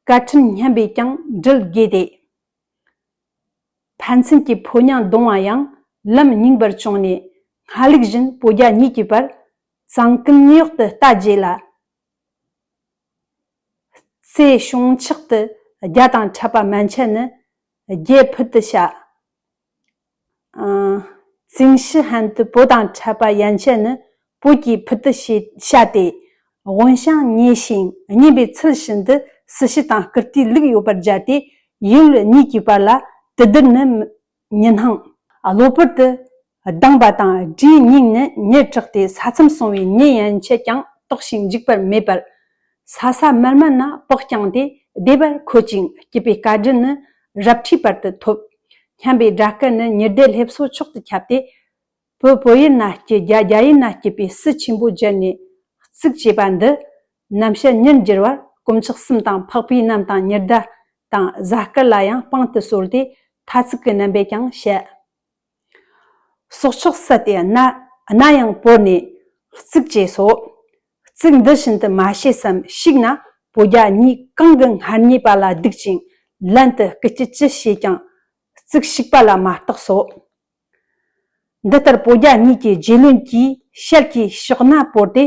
བཀའ་ཁྲིམས་སྙན་པས་ཀྱང་འདྲིལ་དགོས་ཏེ། ཕན་ཚུན་གྱི་ཕོ་ཉ་གདུང་བ་ཡང་ལམ་རྙིང་པར་བྱུང་ནས། སྔ་ལུགས་བཞིན་བོད་རྒྱ་གཉིས་ཀྱི་བར་གཙང་ཀུན་གཡོག་ཏུ་ལྟ་རྗེས་ལ། རྩེ་བྱང་ཕྱོགས་ཏུ་རྒྱ་དང་འཕྲད་པ་མན་ཆད་ནི་རྒྱལ་ཕུལ་དུ་བྱ། ཨ། རྩིང་ཤི་ཧན་དུ་བོད་དང་འཕྲད་པ་ཡན་ཆད་ནི་བོད་ཀྱིས་ཕུལ་དུ་བྱས་བྱ་སྟེ། དབོན་ཞང་ཉེ་ཞིང་གཉེན་པའི་ཚུལ་བཞིན་དུ་སྲི་ཞུ་དང་བསྐུལ་ཏའི་ལུགས་ཡོད་པར་སྦྱར་ཏེ། ཡུལ་གཉིས་ཀྱི་བར་ལ་དུ་བསྡུར་ནི་མི་སྣང་། གློ་བུར་དུ་སྡང་བ་དང་སྒྲའི་སྙིང་ནི་ཉེར་དྲག་སྟེ། ས་མཚམས་སྲུང་བའི་ཉེ་ཡན་ཆད་ཀྱང་དོག་ཅིང་འཇིགས་པར་མེད་པར། ས་ས་མལ་མལ་ན་བག་བརྐྱངས་ཏེ་བདེ་བར་འཁོད་ཅིང་། སྐྱིད་པའི་བཀའ་དྲིན་ནི་རབ་ཁྲིའི་བར་དུ་ཐོབ། སྙན་པའི་སྒྲ་སྐད་ནི་ཉི་ཟླའི་ལྷེབ་སོ་མཆོག་ཏུ་ཁྱབ་སྟེ། བོད་བོད་ཡུལ་ན་སྐྱེས། རྒྱ་རྒྱ་ཡུལ་ན་སྐྱེས་པའི་སྲིད་ཆེན་པོ་བརྒྱུད་ནས་གཙུག་ཅེས་པ་འདི། ནམ་ཞར་ཉིན་འགྱུར་བར་དཀོན་མཆོག་གསུམ་དང་འཕགས་པའི་རྣམས་དང་ཉི་ཟླ་དང་གཟའ་སྐར་ལ་ཡང་དཔང་དུ་གསོལ་ཏེ། ཐ་ཚིག་གི་རྣམ་པས་ཀྱང་བཤད། སྲོག་ཆགས་བསད་དེ་སྣ་སྣ་ཡང་བོར་ནས་གཙུག་ཅེས་སོ། གཙུག་འདི་བཞིན་དུ་མ་བྱས་སམ། ཞིག་ན་བོད་རྒྱ་གཉིས་གང་གི་སྔར་ཉེས་པ་ལ་སྡུག་ཅིང་ལན་དུ་སྐུལ་སྤྱོད་ཅི་བྱས་ཀྱང་གཙུག་ཞིག་པ་ལ་མ་བརྟགས་སོ། འདི་ལྟར་བོད་རྒྱ་གཉིས་ཀྱི་རྗེ་བློན་གྱིས་ཞལ་གྱིས་ཕྱག་ན་བོར་ཏེ།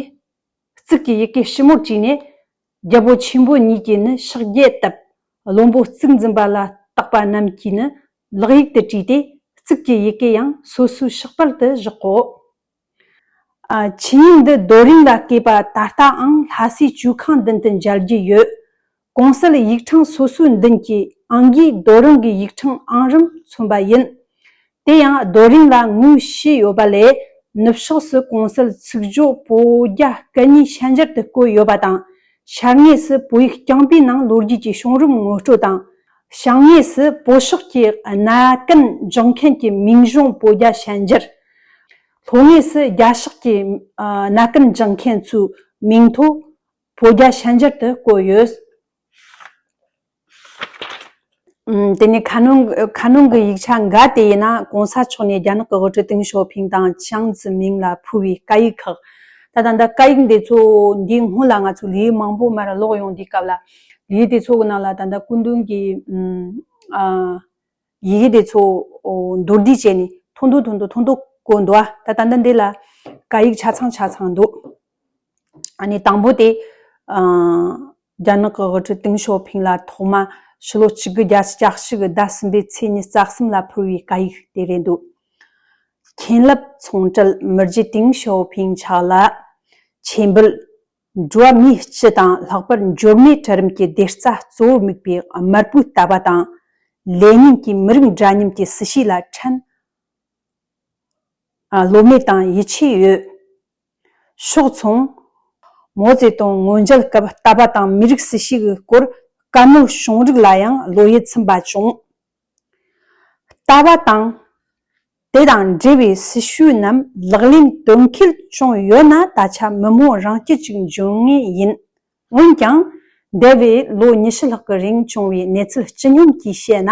གཙུག་གི་ཡི་གེ་ཞིབ་མོར་བྲིས་ནས། རྒྱལ་པོ་ཆེན་པོ་གཉིས་ཀྱིས་ནི་ཕྱག་རྒྱས་བཏབ། བློན་པོ་གཙུག་འཛིན་པ་ལ་བརྟག་པ་རྣམས་ཀྱིས་ནི་ལག་ཡིག་ཏུ་བྲིས་ཏེ། གཙུག་གི་ཡི་གེ་ཡང་སོ་སོའི་ཕྱག་དཔར་དུ་བཞག་གོ། ཨ། ཆོས་ཉིད་འདི་རྡོ་རིང་ལ་བརྐོས་པ་ད་ལྟའང་ལྷ་སའི་ཇོ་ཁང་མདུན་དུ་མཇལ་རྒྱུ་ཡོད། གོང་གསལ་ཡིག་ཕྲེང་སོ་སོའི་མདུན་གྱི་ཨང་གིས་རྡོ་རིང་གི་ཡིག་ཕྲེང་ཨང་རིམ་མཚོན་པ་ཡིན། དེ་ཡང་རྡོ་རིང་ལ་ངོས་བཞི་ཡོད་པ་ལས། ནུབ་ཕྱོགས་སུ་གོང་གསལ་ཚིག་སྦྱོར་བོད་རྒྱ་སྐད་གཉིས་ཤན་སྦྱར་དུ་བཀོད་ཡོད་པ་དང་། ཤར་ངོས་སུ་བོད་ཡིག་རྐྱང་པའི་ནང་ལོ་རྒྱུས་ཀྱི་བྱུང་རིམ་ངོ་སྤྲོད་དང་། བྱང་ངོས་སུ་བོད་ཤོག་གི་སྣ་ཀན་འབྱུང་མཁན་གྱི་མིང་གཞུང་བོད་རྒྱ་ཤན་སྦྱར། ལྷོ་ངོས་སུ་རྒྱ་ཤོག་གི་སྣ་ཀན་འབྱུང་མཁན་ཚོའི་མིང་ཐོ་བོད་རྒྱ་ཤན་སྦྱར་དུ་བཀོད་ཡོད། ཨམ། དེ་ནས་ཁ་ནང་ཁ་ནང་གི་ཡིག་ཆ་འགའ་དེ་ཡིན་ན། གོང་ས་མཆོག་ནས་རྒྱ་ནག་གི་དབུ་ཁྲིད་ཏེང་ཞའོ་ཕིང་དང་ཅང་ཙེ་མིན་ལ་ཕུལ་བའི་བཀའ་ཡིག་ཁག་ད་ལྟ་འདི་བཀའ་ཡིག་འདི་ཚོ་འདིའི་སྔོན་ལ་ང་ཚོ་ལེའུ་མང་པོ་མར་ཀློག་ཡོང་དུས་སྐབས་ལ། ལེའུ་དེ་ཚོ་གི་ནང་ལ་ད་ལྟ་སྐུ་མདུན་གྱི་ཨམ། ཨ། ཡི་གེ་དེ་ཚོ་མདོར་བསྡུས་བྱས་ནས་ཐུང་ཐུང་ཐུང་ཐུང་ཐུང་ཐུང་བཀོད་འདུག་ཨ། ད་ད་ལྟ་འདི་ལ་བཀའ་ཡིག་ཆ་ཚང་ཆ་ཚང་འདུག་ཨ་ནི་དང་པོ་དེ། ཨ། རྒྱ་ནག་གི་དབུ་ཁྲིད་ཏེང་ཞའོ་ཕིང་ལ་ཐོག་མ་ཕྱི་ལོ་ཆིག་སྟོང་དགུ་བརྒྱ་བརྒྱད་ཅུ་གྱ་གཅིག་གི་ཟླ་གསུམ་པའི་ཚེས་ཉི་ཤུ་རྩ་གསུམ་ལ་ཕུལ་བའི་བཀའ་ཡིག་དེ་རེད་འདུག་མཁན་སློབ་ཚོང་འབྲེལ་མི་རྗེ་ཏེང་ཞའོ་ཕིང་མཆོག་ལ། ཆེད་འབུལ། འགྲོ་བ་མིའི་སྤྱི་དང་ལྷག་པར་འབྱོར་མེད་གྲལ་རིམ་གྱི་བདེ་རྩ་གཙོ་བོར་དམིགས་པའི་དམར་པོའི་ལྟ་བ་དང་། ལེ་ཉིན་གྱི་མི་རིགས་འདྲ་མཉམ་གྱི་སྲིད་བྱུས་ལ་ཕྲན་བློ་མོས་དང་ཡིད་ཆེས་ཡོད། ཕྱོགས་མཚུངས། མའོ་ཙེ་ཏུང་མངོན་མཇལ་སྐབས་ལྟ་བ་དང་མི་རིགས་སྲིད་བྱུས་ཀྱི་སྐོར་བཀའ་མོལ་བྱུང་རིགས་ལ་ཡང་བློ་ཡིད་ཚིམ་པ་བྱུང་། ལྟ་བ་དང་། དེ་དང་འབྲེལ་བའི་སྲིད་བྱུས་རྣམས་ལག་ལེན་དོན་འཁེལ་བྱུང་ཡོད་ན། ད་ཆ་མི་མང་རང་སྐྱིད་ཅིག་འབྱུང་ངེས་ཡིན། འོན་ཀྱང་། འདས་པའི་ལོ་ཉི་ཤུ་ལྷག་གི་རིང་བྱུང་བའི་གནས་ཚུལ་སྤྱི་སྙོམས་ཀྱིས་བཤད་ན།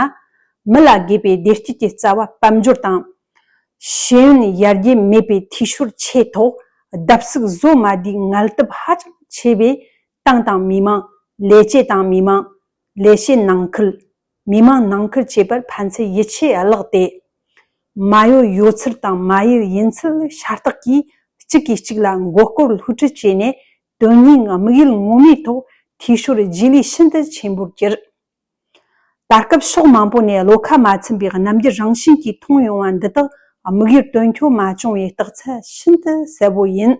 མི་ལ་དགོས་པའི་བདེ་སྐྱིད་ཀྱི་རྩ་བ་དཔལ་འབྱོར་དང་། ཤེས་ཡོན་ཡར་རྒྱས་མེད་པའི་འཐུས་ཤོར་ཆེ་ཐོག་བརྡབ་གསིག་བཟོ་མ་དགོས་ངལ་དུབ་ཧ་ཅང་ཆེ་བའི་ཏང་དང་མི་དམངས། ལས་བྱེད་དང་མི་དམངས། ལས་བྱེད་ནང་ཁུལ། མི་དམངས་ནང་ཁུལ་བཅས་པར་ཕན་ཚུན་ཡིད་ཆེས་བརླག་སྟེ། མ་ཡོད་ཡོད་ཚུལ་དང་མ་ཡོད་ཡིན་ཚུལ་ཤ་སྟག་གིས་གཅིག་གིས་གཅིག་ལ་མགོ་སྐོར་སླུ་བྲིད་བྱས་ནས། དོན་སྙིང་དམིགས་ཡུལ་ངོ་མའི་ཐོག་འཐུས་ཤོར་རྗེས་ལུས་ཤིན་ཏུ་ཆེན་པོར་གྱུར། ད་སྐབས་ཕྱོགས་མང་པོ་ནས་བློ་ཁ་མ་ཚིམ་པའི་རྣམ་འགྱུར་རང་བཞིན་གྱིས་མཐོང་ཡོང་བ་འདི་དག་དམིགས་ཡུལ་དོན་འཁྱོལ་མ་བྱུང་བའི་རྟགས་མཚན་ཤིན་ཏུ་གསལ་པོ་ཡིན།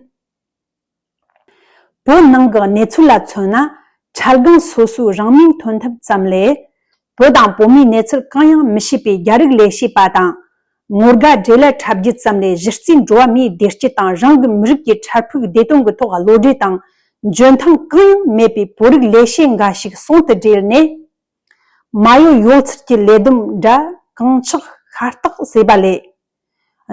བོད་ནང་གི་གནས་ཚུལ་ལ་མཚོན་ན། ཁྲལ་སྒང་སོ་སོའི་རང་མིང་ཐོན་ཐབས་ཙམ་ལས། བོད་དང་བོད་མིའི་གནས་ཚུལ་གང་ཡང་མི་ཤེས་པའི་རྒྱ་རིགས་ལས་བྱེད་པ་དང་། ངོ་དགའ་འབྲེལ་ལད་འཁྲབ་རྒྱུ་ཙམ་ལས། གཞི་རྩའི་འགྲོ་བ་མིའི་བདེ་སྐྱིད་དང་རང་གི་མི་རིགས་ཀྱི་འཕྲལ་ཕུགས་བདེ་དོན་གྱི་ཐོག་བློ་གྲོས་དང་འཇོན་ཐང་གང་ཡང་མེད་པའི་བོད་རིགས་ལས་བྱེད་འགའ་ཞིག་ཟུང་དུ་འབྲེལ་ནས། མ་ཡོད་ཡོད་ཚད་ཀྱི་ལས་བསྡོམས་འདྲ་གང་ཆགས་ཤ་སྟག་བཟོས་པ་ལས།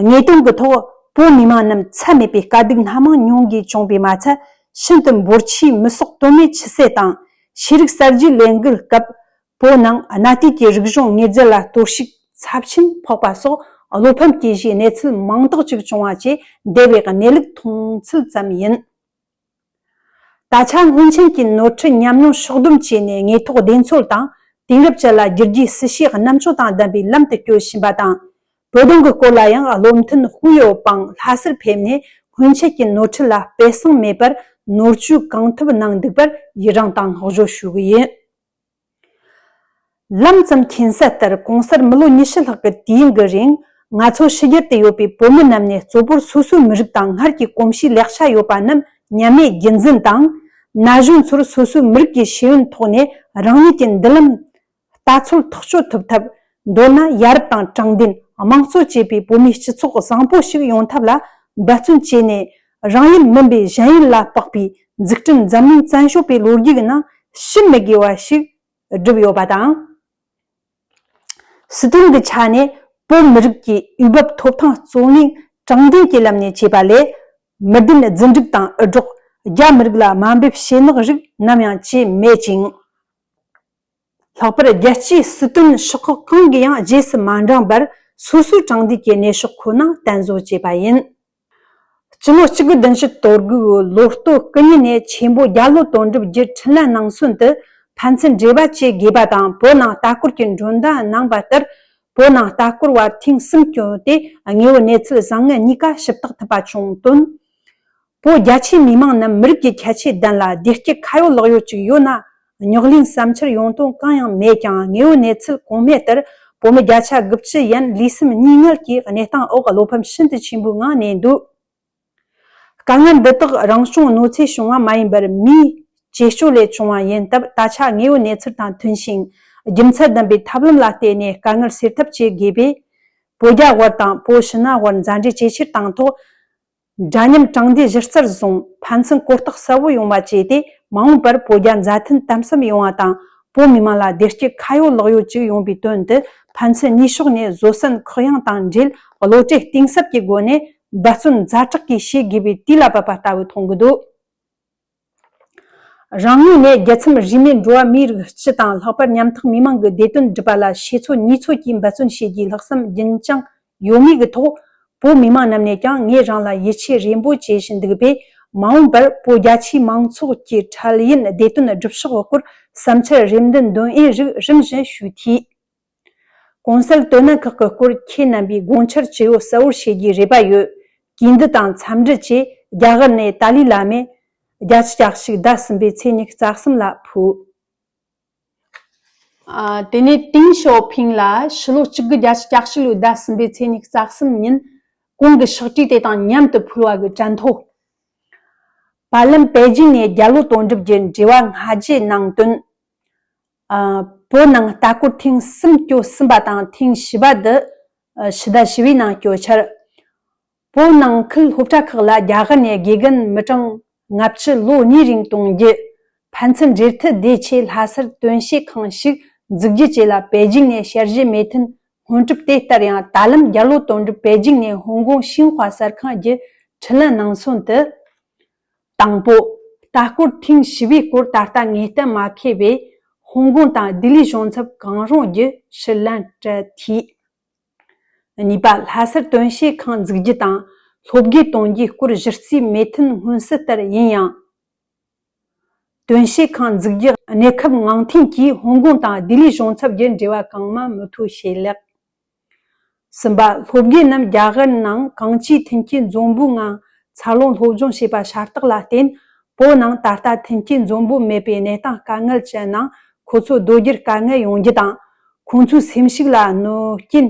དངོས་དོན་གྱི་ཐོག་བོད་མི་མང་རྣམས་ཚད་མེད་པའི་དཀའ་སྡུག་སྣ་མང་མྱོང་དགོས་བྱུང་བས་མ་ཚད། ཤིན་ཏུ་འབོར་ཆེའི་མི་སྲོག་དོན་མེད་ཕྱི་བསད་དང་། ཤེས་རིག་གསར་བརྗེའི་ལས་འགུལ་སྐབས་བོད་ནང་གནའ་དུས་ཀྱི་རིག་གཞུང་ཉེས་རྫས་ལ་གཏོར་བཤིག་ཚབས་ཆེན་ཕོག་པ་སོགས་བློ་ཕམ་སྐྱེ་གཞིའི་གནས་ཚུལ་མང་དག་ཅིག་བྱུང་བ་བཅས་འདས་པའི་གནས་ལུགས་མཐོང་ཚུལ་ཙམ་ཡིན། ད་ཆ་སྔོན་ཆད་ཀྱི་ནོར་འཁྲུལ་ཉམས་མྱོང་ཕྱོགས་བསྡོམས་བྱས་ནས་དངོས་ཐོག་བདེན་འཚོལ་དང་། དེང་རབས་ཅན་ལ་བསྒྱུར་རྒྱུའི་སྲིད་བྱུས་རྣམ་དཔྱོད་དང་ལྡན་པའི་ལམ་དུ་བསྐྱོད་བཞིན་པ་དང་། བོད་དོན་གྱི་སྐོར་ལ་ཡང་བློ་མཐུན་དཔང་ཡོད་པའང་ལྷ་སར་ཕེབས་ནས་སྔོན་ཆད་ཀྱི་ནོར་འཁྲུལ་ལ་སྤེལ་གསང་མེད་པར་ནོར་བཅོས་གང་ཐུབ་གནང་འདུག་པར་ཡི་རངས་དང་བསྔགས་བརྗོད་ཞུ་གི་ཡིན། ལམ་ཙམ་མཁྱེན་གསལ་ལྟར་གོང་གསལ་མི་ལོ་ཉི་ཤུ་ལྷག་གི་དུས་ཡུན་གྱི་རིང་ང་ཚོ་ཕྱི་རྒྱལ་དུ་ཡོད་པའི་བོད་མི་རྣམས་ནས་གཙོ་བོར་སོ་སོའི་མི་རིགས་དང་སྔར་གྱི་གོམས་གཤིས་ལེགས་ཆ་ཡོད་པ་རྣམས་ཉམས་མེད་རྒྱུན་འཛིན་དང་། ན་གཞོན་ཚོར་སོ་སོའི་མི་རིགས་ཀྱི་ཤེས་ཡོན་ཐོག་ནས་རང་ཉིད་ཀྱི་མདུན་ལམ་ལྟ་ཚུལ་ཐག་གཅོད་ཐུབ་ཐབས། མདོར་ན་ཡ་རབས་དང་དྲང་བདེན་དམངས་གཙོ་བཅས་པའི་བོད་མིའི་སྤྱི་ཚོགས་བཟང་པོ་ཞིག་ཡོང་ཐབས་ལ་འབད་བརྩོན་བྱས་ནས། རང་ཡུལ་མིན་པའི་གཞན་ཡུལ་ལ་དཔག་པའི་འཛུགས་སྐྲུན་འཛམ་གླིང་བཙན་བྱོལ་བའི་ལོ་རྒྱུས་ཀྱི་ནང་ཞིབ་མི་དགོས་པ་ཞིག་བསྒྲུབས་ཡོད་པ་དང་། སྲིད་དོན་གྱི་ཆ་ནས་བོད་མི་རིགས་ཀྱི་འོས་འབབ་ཐོབ་ཐང་རྩོད་ལེན་དྲང་བདེན་གྱི་ལམ་ནས་བྱས་པ་ལས། མི་བདེན་རྫུན་སྒྲིག་དང་འུད་སྒྲོག་རྒྱ་མི་རིགས་ལ་དམའ་འབེབས་བྱེད་ནག་རིགས་ནམ་ཡང་བྱས་མེད་ཅིང་། ལྷག་པར་རྒྱལ་སྤྱིའི་སྲིད་དོན་ཤོག་ཁག་གང་གིས་ཡང་རྗེས་སུ་མ་འབྲངས་པར་སོ་སོའི་དྲང་བདེན་གྱི་གནས་ཤོག་ཁོ་ན་བརྟན་བཟོ་བྱས་པ་ཡིན། སྤྱི་ལོ་གཅིག་དགུ་བདུན་ཅུ་དོན་དགུ་ལོ་སྟོད་སྐུ་ཉིད་ནས་ཆེན་པོ་རྒྱ་ལོ་དོན་གྲུབ་རྒྱུད་འཕྲིན་ལས་ནང་གསན་དུ་ཕན་ཚུན་འབྲེལ་བ་བྱེད་དགོས་པ་དང་། བོད་ནང་ལྟ་སྐོར་གྱི་མགྲོན་བརྡ་གནང་བ་ལྟར། བོད་ནང་ལྟ་སྐོར་བ་ཐེངས་གསུམ་བསྐྱོད་དེ་དངོས་པོའི་གནས་ཚུལ་བཟང་ངན་གཉིས་ཀ་ཞིབ་བརྟག་ཐུབ་པ་བྱུང་དོན། བོད་རྒྱ་ཆེའི་མི་མང་རྣམས་མི་རིགས་ཀྱི་ཁྱད་ཆོས་ལྡན་ལ་བདེ་སྐྱིད་ཁ་ཡོད་ལག་ཡོད་ཅིག་ཡོད་ན། རྙོག་གླེང་བསམ་འཆར་ཡོང་དོན་གང་ཡང་མེད་ཀྱང་། དངོས་པོའི་གནས་ཚུལ་གོང་སྨྲས་ལྟར་བོད་མི་བརྒྱ་ཆ་དགུ་བཅུ་ཡན་ལུས་སེམས་གཉིས་མེད་ཀྱི་གནས་སྟངས་འོག་བློ་ཕམ་ཤིན་ཏུ་ཆེན་པོའི་ངང་གནས་འདུག་དཀའ་ངལ་འདི་དག་རང་བྱུང་གནོད་འཚེ་བྱུང་བ་མ་ཡིན་པར་མིའི་བྱེད་སྤྱོད་ལས་བྱུང་བ་ཡིན་སྟབས། ད་ཆ་དངོས་པོའི་གནས་ཚུལ་དང་མཐུན་ཞིང་རྒྱུ་མཚན་ལྡན་པའི་ཐབས་ལམ་ལ་བརྟེན་ནས་དཀའ་ངལ་སེལ་ཐབས་བྱེད་དགོས་པས། བོད་རྒྱ་དབར་དང་བོད་ཕྱི་ནང་དབར་མཛའ་འབྲེལ་ཇེ་ཆེར་བཏང་ཐོག་འདྲ་མཉམ་དྲང་བདེན་གཞི་རྩར་བཟུང་། ཕན་ཚུན་གོ་རྟོགས་གསལ་བོ་ཡོང་བ་བྱས་ཏེ། མ་འོངས་པར་བོད་རྒྱ་མཛའ་མཐུན་དམ་ཟབ་ཡོང་བ་དང་། བོད་མི་མང་ལ་བདེ་སྐྱིད་ཁ་ཡོད་ལག་ཡོད་ཅིག་ཡོང་བའི་དོན་དུ། ཕན་ཚུན་གཉིས་ཕྱོགས་ནས་བཟོད་བསྲན་ཁོག་ཡངས་དང་འབྲེལ། བློ་གྲོས་གཏིང་ཟབ་ཀྱི་སྒོ་ནས་འབད་བརྩོན་ཛ་དྲག་གིས་བྱེད་དགོས་པའི་དུས་ལ་བབ་པ་ལྟ་བུ་མཐོང་གི་འདུག་རང་ངོས་ནས་རྒྱལ་མཚམས་རིས་མེད་འགྲོ་བ་མིའི་རིགས་སྤྱི་དང་། ལྷག་པར་ཉམ་ཐག་མི་མང་གི་བདེ་དོན་སྒྲུབ་པ་ལ་ཤེས་ཚོད་ཉེས་ཚོད་ཀྱིས་འབད་བརྩོན་བྱེད་རྒྱུའི་ལྷག་བསམ་རྒྱུན་བསྐྱངས་ཡོད་མུས་ཀྱི་ཐོག་བོད་མི་མང་རྣམས་ནས་ཀྱང་ངས་རང་ལ་ཡིད་ཆེས་རེ་འབོད་བྱེད་བཞིན་འདུག་པས། མ་འོངས་པར་བོད་རྒྱ་ཆེའི་མང་ཚོགས་ཀྱི་འཕྲལ་ཡུན་བདེ་དོན་སྒྲུབ་ཕྱོགས་སྐོར་བསམ་འཆར་རེ་འདུན་འདོན་འོས་རིགས་རིམ་བཞིན་ཞུས་ཐོས། གོང་གསལ་དོན་གནད་ཁག་གི་སྐོར་ཁྱེད་རྣམ་པས་དགོངས་འཆར་ཇི་ཡོད་གསལ་བོར་བྱེད་རྒྱུའི་རེ་བ་ཡོད། གུས་འདུད་དང་འཚམས་འདྲི་བཅས་རྒྱ་གར་ནས་ཏཱ་ལའི་བླ་མས་བརྒྱད་ཅུ་གྱ་གཅིག་ཟླ་གསུམ་པའི་ཚེས་ཉི་ཤུ་རྩ་གསུམ་ལ་ཕུལ། ཨ། དེ་ནས་ཏིང་ཞའོ་ཕིང་ལ་ཕྱི་ལོ་གཅིག་དགུ་བརྒྱད་ཅུ་གྱ་གཅིག་ལོའི་ཟླ་གསུམ་པའི་ཚེས་ཉི་ཤུ་རྩ་གསུམ་ཉིན་གོང་གི་ཕྱག་བྲིས་དེ་དང་མཉམ་དུ་ཕུལ་བ་གི་དྲན་ཐོ། བར་ལམ་པེ་ཅིང་ནས་རྒྱ་ལོ་དོན་གྲུབ་ཀྱི་འབྲེལ་བ་སྔ་རྗེས་གནང་དོན། ཨ། བོད་ནང་ལྟ་སྐོར་ཐེངས་གསུམ་བསྐྱོད་ཟིན་པ་དང་ཐེངས་བཞི་པ་འདི། ཨ། ཕྱི་ཟླ་བཞི་པའི་ནང་བསྐྱོད་འཆར། བོད་ནང་ཁུལ་སློབ་གྲྭ་ཁག་ལ་རྒྱ་གར་ནས་དགེ་རྒན་མི་གྲངས་ལྔ་བཅུ་ལོ་གཉིས་རིང་གཏོང་རྒྱུ། ཕན་ཚུན་འབྲེལ་མཐུད་དེ་ཆེད་ལྷ་སར་དོན་བྱེད་ཁང་ཞིག་འཛུགས་རྒྱུ་བཅས་ལ་པེ་ཅིང་ནས་ཞལ་བཞེས་མོས་མཐུན་སྔོན་གྲུབ་དེ་ལྟར་ཡང་། ད་ལམ་རྒྱ་ལོ་དོན་གྲུབ་པེ་ཅིང་ནས་ཧོང་ཀོང་ཤིན་ཧྭ་གསར་ཁང་བརྒྱུད་འཕྲིན་ལན་གནང་སོང་དུ། དང་པོ། ལྟ་སྐོར་ཐེངས་བཞི་པའི་སྐོར་ད་ལྟ་ངེས་གཏན་མ་འཁེལ་བས། ཧོང་ཀོང་དང་ལྡི་ལིའི་གཞུང་ཚབ་གང་རུང་བརྒྱུད་ཕྱིར་ལན་སྤྲད་ཐོས། གཉིས་པ། ལྷ་སར་དོན་བྱེད་ཁང་འཛུགས་རྒྱུ་དང་སློབ་དགེ་གཏོང་རྒྱུའི་སྐོར་གཞི་རྩའི་མོས་མཐུན་སྔོན་གསལ་ལྟར་ཡིན་ཡང་། དོན་བྱེད་ཁང་འཛུགས་རྒྱུ་གནས་སྐབས་འང་འཐེན་གྱིས་ཧོང་ཀོང་དང་ལྡི་ལིའི་གཞུང་ཚབ་ཀྱི་འབྲེལ་བ་གང་མང་མུ་མཐུད་བྱས་ལེགས། གསུམ་པ། སློབ་དགེ་རྣམས་རྒྱ་གར་ནང་གང་ཅིའི་མཐུན་རྐྱེན་འཛོམས་པོའི་ངང་འཚར་ལོངས་སློབ་སྦྱོང་བྱས་པ་ཤ་སྟག་ལ་བརྟེན། བོད་ནང་ད་ལྟ་མཐུན་རྐྱེན་འཛོམས་པོ་མེད་པའི་གནས་སྟངས་དཀའ་ངལ་ཅན་ནང་ཁོ་ཚོ་སྡོད་རྒྱུར་དཀའ་ངལ་ཡོང་རྒྱུ་དང་། ཁོང་ཚོའི་སེམས་ཤུགས་ལ་གནོད་རྐྱེན་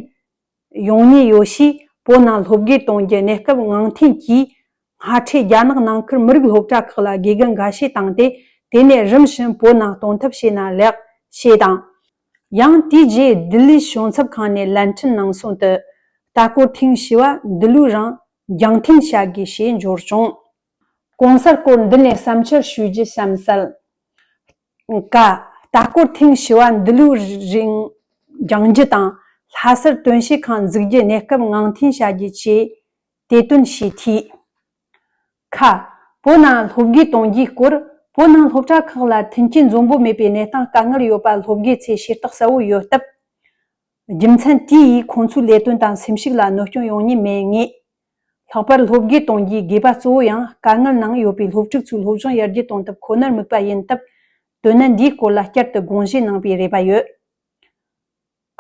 ཡོང་ཉེན་ཡོད་ཞེས། བོད་ནང་སློབ་དགེ་གཏོང་རྒྱུ་གནས་སྐབས་འང་འཐེན་གྱིས། སྔ་འཕྲོས་རྒྱ་ནག་ནང་ཁུལ་མི་རིགས་སློབ་གྲྭ་ཁག་ལ་དགེ་རྒན་འགའ་ཤས་བཏང་སྟེ། དེ་ནས་རིམ་བཞིན་བོད་ནང་གཏོང་ཐབས་བྱས་ན་ལེགས་ཞེས་དང་། ཡང་དེའི་རྗེས་ལྡི་ལིའི་གཞུང་ཚབ་ཁང་ནས་ལན་འཕྲིན་གནང་སོང་དུ། ལྟ་སྐོར་ཐེངས་བཞི་བ་འདི་ལོའི་རིང་རྒྱང་འཐེན་བྱ་དགོས་ཞེས་འབྱོར་བྱུང་། གོང་གསལ་སྐོར་འདི་ནས་བསམ་འཆར་ཞུ་རྒྱུ་གཤམ་གསལ། ཀ། ལྟ་སྐོར་ཐེངས་བཞི་བ་འདི་ལོའི་རིང་འགྱངས་རྒྱུ་དང་། ལྷ་སར་དོན་བྱེད་ཁང་འཛུགས་རྒྱུ་གནས་སྐབས་འང་འཐེན་བྱ་རྒྱུ་བཅས་དེ་དོན་ཞུས་ཐོས། ཁ། བོད་ནང་སློབ་དགེ་གཏོང་རྒྱུའི་སྐོར། བོད་ནང་སློབ་གྲྭ་ཁག་ལ་མཐུན་རྐྱེན་འཛོམས་པོ་མེད་པའི་གནས་སྟངས་དཀའ་ངལ་ཡོད་པ་སློབ་དགེ་ཚོས་ཤེས་རྟོགས་གསལ་བོ་ཡོད་སྟབས། རྒྱུ་མཚན་དེ་ཡིས་ཁོང་ཚོའི་ལས་དོན་དང་སེམས་ཤུགས་ལ་གནོད་སྐྱོན་ཡོང་ཉེན་མེད་ངེས། ལྷག་པར་སློབ་དགེ་གཏོང་རྒྱུའི་དགོས་པ་གཙོ་བོ་ཡང་དཀའ་ངལ་ནང་ཡོད་པའི་སློབ་ཕྲུག་ཚོའི་སློབ་སྦྱོང་ཡར་རྒྱས་གཏོང་ཐབས་ཁོ་ནར་དམིགས་པ་ཡིན་སྟབས། དོན་གནད་འདིའི་སྐོར་ལ་བསྐྱར་དུ་དགོངས་བཞེས་གནང་པའི་རེ་བ་ཡོད།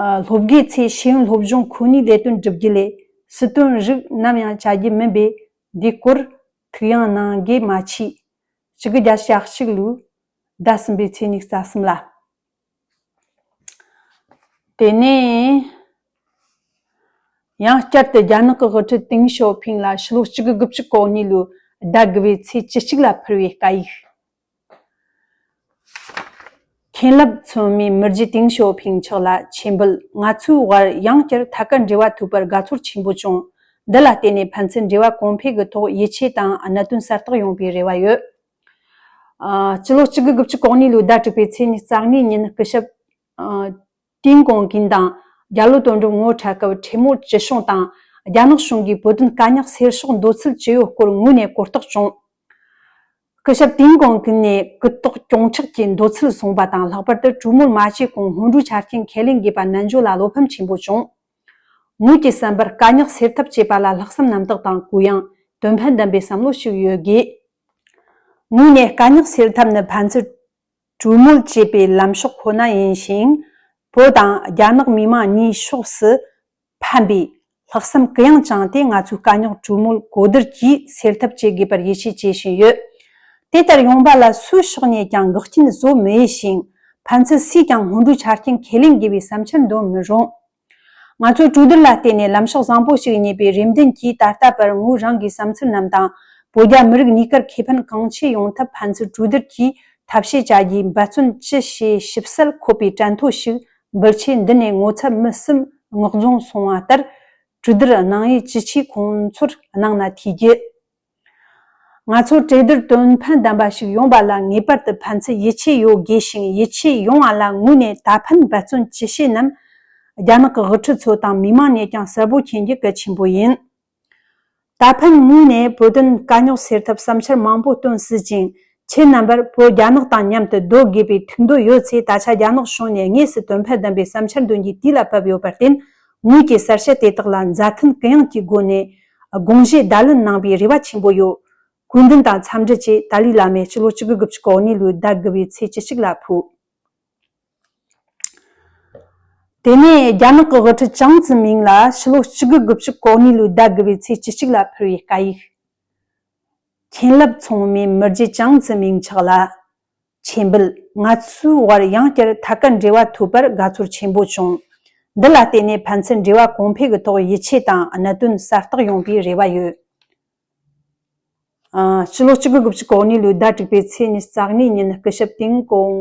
ཨ། སློབ་དགེའི་ཚེ་ཤེས་ཡོན་སློབ་སྦྱོང་ཁོ་ནའི་ལས་དོན་སྒྲུབ་རྒྱུ་ལས་སྲིད་དོན་རིགས་ནམ་ཡང་བྱ་རྒྱུ་མིན་པས། འདིའི་སྐོར་ཐུགས་ཡངས་གནང་དགོས་མ་མཆིས། ཕྱི་དགུ་བརྒྱ་བཞི་བཅུ་ཞེ་གཅིག་ལོའི་ཟླ་གསུམ་པའི་ཚེས་ཉི་ཤུ་རྩ་གསུམ་ལ། དེ་ནས་ཡང་བསྐྱར་དུ་རྒྱ་ནག་གི་དབུ་ཁྲིད་ཏེང་ཞའོ་ཕིང་ལ་ཕྱི་ལོ་གཅིག་དགུ་དགུ་བཅུ་གོ་གཉིས་ལོའི་ཟླ་དགུ་པའི་ཚེས་བཅུ་གཅིག་ལ་ཕུལ་བའི་བཀའ་ཡིག། མཁན་སློབ་ཚང་མས་མི་རྗེ་ཏེང་ཞའོ་ཕིང་མཆོག་ལ་ཆེད་འབོད། ང་ཚོའི་དབར་ཡང་བསྐྱར་ཐད་ཀར་འབྲེལ་བ་ཐུབ་པར་དགའ་ཚོར་ཆེན་པོ་བྱུང་། འདི་ལ་བརྟེན་ནས་ཕན་ཚུན་འབྲེལ་བ་གོང་འཕེལ་གྱི་ཐོག་ཡིད་ཆེས་དང་གནད་དོན་གསལ་རྟོགས་ཡོང་བའི་རེ་བ་ཡོད། ཨ། སྤྱི་ལོ་གཅིག་དགུ་དགུ་བཅུ་གོ་གཉིས་ལོའི་ཟླ་དྲུག་པའི་ཚེས་ཉི་ཤུ་རྩ་གཉིས་ཉིན་སྐུ་ཞབས། ཨ། ཏིན་ཀོང་ཀིན་དང་རྒྱ་ལོ་དོན་གྲུབ་ངོ་འཕྲད་སྐབས་ཁྲི་མོ་ཅི་ཤོང་དང་རྒྱ་ནག་གཞུང་གིས་བོད་དོན་དཀའ་རྙོག་སེལ་ཕྱོགས་འདོད་ཚུལ་ཇི་ཡོད་སྐོར་ངོས་ནས་གོ་རྟོགས་བྱུང་། སྐུ་ཞབས་ཏིན་ཀོང་ཀིན་ནས་གུ་དོག་སྐྱོང་ཁྲག་གི་འདོད་ཚུལ་བཟུང་པ་དང་། ལྷག་པར་དུ་གྲོས་མོལ་མ་བྱས་གོང་སྔོན་འགྲོའི་ཆ་རྐྱེན་ཁས་ལེན་དགོས་པ་ནན་བརྗོད་ལ་བློ་ཕམ་ཆེན་པོ་བྱུང་། ངོས་ཀྱི་བསམ་པར་དཀའ་རྙོག་སེལ་ཐབས་བྱེད་པ་ལ་ལྷག་བསམ་རྣམ་དག་དང་གུ་ཡངས་དོན་ཕན་ལྡན་པའི་བསམ་བློ་ཞིག་ཡོད་དགོས། ངོས་ནས་དཀའ་རྙོག་སེལ་ཐབས་ནི་ཕན་ཚུན་གྲོས་མོལ་བྱེད་པའི་ལམ་ཕྱོགས་ཁོ་ན་ཡིན་ཞིང་། བོད་དང་རྒྱ་ནག་མི་དམངས་གཉིས་ཕྱོགས་སུ་ཕན་པའི་ལྷག་བསམ་གུ་ཡངས་བཅངས་ཏེ། ང་ཚོའི་དཀའ་རྙོག་གྲོས་མོལ་གོ་བསྡུར་གྱིས་སེལ་ཐབས་བྱེད་དགོས་པར་ཡིད་ཆེས་བྱེད་བཞིན་ཡོད། དེ་ལྟར་ཡོང་བ་ལ་སུའི་ཕྱོགས་ནས་ཀྱང་འགོག་རྐྱེན་བཟོ་མི་འོས་ཤིང་། ཕན་ཚུན་སུས་ཀྱང་སྔོན་འགྲོའི་ཆ་རྐྱེན་ཁས་ལེན་དགོས་པའི་བསམ་འཆར་འདོན་མི་རུང་། ང་ཚོས་གྲོས་བསྡུར་ལ་བརྟེན་ནས་ལམ་ཕྱོགས་བཟང་པོ་ཞིག་རྙེད་པའི་རེ་འདུན་གྱིས། ད་ལྟ་བར་ངོས་རང་གི་བསམ་ཚུལ་རྣམས་དང་། བོད་རྒྱ་མི་རིགས་གཉིས་ཀར་ཁེ་ཕན་གང་ཆེ་ཡོང་ཐབས་ཕན་ཚུན་གྲོས་བསྡུར་གྱིས་ཐབས་ཤེས་བྱ་རྒྱུའི་འབད་བརྩོན་ཅི་བྱེད་ཞིབ་གསལ་འཁོད་པའི་དྲན་ཐོ་ཞིག་འབུལ་ཆེད་འདི་ནས་ངོ་ཚབ་མི་གསུམ་མངགས་རྫོང་སོང་བ་ལྟར། གྲོས་བསྡུར་གནང་ཡུལ་ཇི་ཆེ་ཁོང་ཚོར་གནང་ན་ཐུགས་རྗེ། ང་ཚོར་གྲོས་བསྡུར་དོན་ཕན་ལྡན་པ་ཞིག་ཡོང་བ་ལ་ངེས་པར་དུ་ཕན་ཚུན་ཡིད་ཆེས་ཡོད་དགོས་ཤིང་། ཡིད་ཆེས་ཡོང་བ་ལ་ངོས་ནས་ད་ཕན་འབད་བརྩོན་ཅི་བྱེད་རྣམས་རྒྱ་ནག་གི་དབུ་ཁྲིད་ཚོ་དང་མི་མང་ནས་ཀྱང་གསལ་པོ་མཁྱེན་རྒྱུ་གལ་ཆེན་པོ་ཡིན། ད་ཕན་ངོས་ནས་བོད་དོན་དཀའ་རྙོག་སེལ་ཐབས་བསམ་འཆར་མང་པོ་བཏོན་སྲིད་ཅིང་། ཁྱེད་རྣམ་པར་བོད་རྒྱ་ནག་དང་མཉམ་དུ་སྡོད་དགོས་པའི་ཐུགས་འདོད་ཡོད་ཚེ། ད་ཆ་རྒྱ་ནག་གཞུང་ནས་དངོས་སུ་དོན་ཕན་ལྡན་པའི་བསམ་འཆར་འདོན་རྒྱུའི་དུས་ལ་བབ་ཡོད་པར་བརྟེན། ངོས་ཀྱིས་གསལ་བཤད་དེ་དག་ལ་མཛའ་མཐུན་གུ་ཡངས་ཀྱི་སྒོ་ནས་དགོངས་བཞེས་བརྡ་ལན་གནང་བའི་རེ་བ་ཆེན་པོ་ཡོད། གུས་འདུན་དང་འཚམས་འདྲི་བཅས་ཏཱ་ལའི་བླ་མས་སྤྱི་ལོ་གཅིག་དགུ་དགུ་བཅུ་གོ་གཉིས་ལོའི་ཟླ་དགུ་པའི་ཚེས་བཅུ་གཅིག་ལ་ཕུལ། དེ་ནས་རྒྱ་ནག་གི་དབུ་ཁྲིད་ཅང་ཙེ་མིང་ལ་ཕྱི་ལོ་གཅིག་དགུ་དགུ་བཅུ་གོ་གཉིས་ལོའི་ཟླ་དགུ་པའི་ཚེས་བཅུ་གཅིག་ལ་ཕུལ་བའི་བཀའ་ཡིག། མཁན་སློབ་ཚང་མས་མི་རྗེ་ཅང་ཙེ་མིང་མཆོག་ལ་ཆེད་འབོད། ང་ཚོའི་དབར་ཡང་བསྐྱར་ཐད་ཀར་འབྲེལ་བ་ཐུབ་པར་དགའ་ཚོར་ཆེན་པོ་བྱུང་། འདི་ལ་བརྟེན་ནས་ཕན་ཚུན་འབྲེལ་བ་གོང་འཕེལ་གྱི་ཐོག་ཡིད་ཆེས་དང་གནད་དོན་གསལ་རྟོགས་ཡོང་བའི་རེ་བ་ཡོད། ཨ། ཕྱི་ལོ་གཅིག་དགུ་དགུ་བཅུ་གོ་གཉིས་ལོའི་ཟླ་དྲུག་པའི་ཚེས་ཉི་ཤུ་རྩ་གཉིས་ཉིན་སྐུ་ཞབས་ཏིང་ཀོང་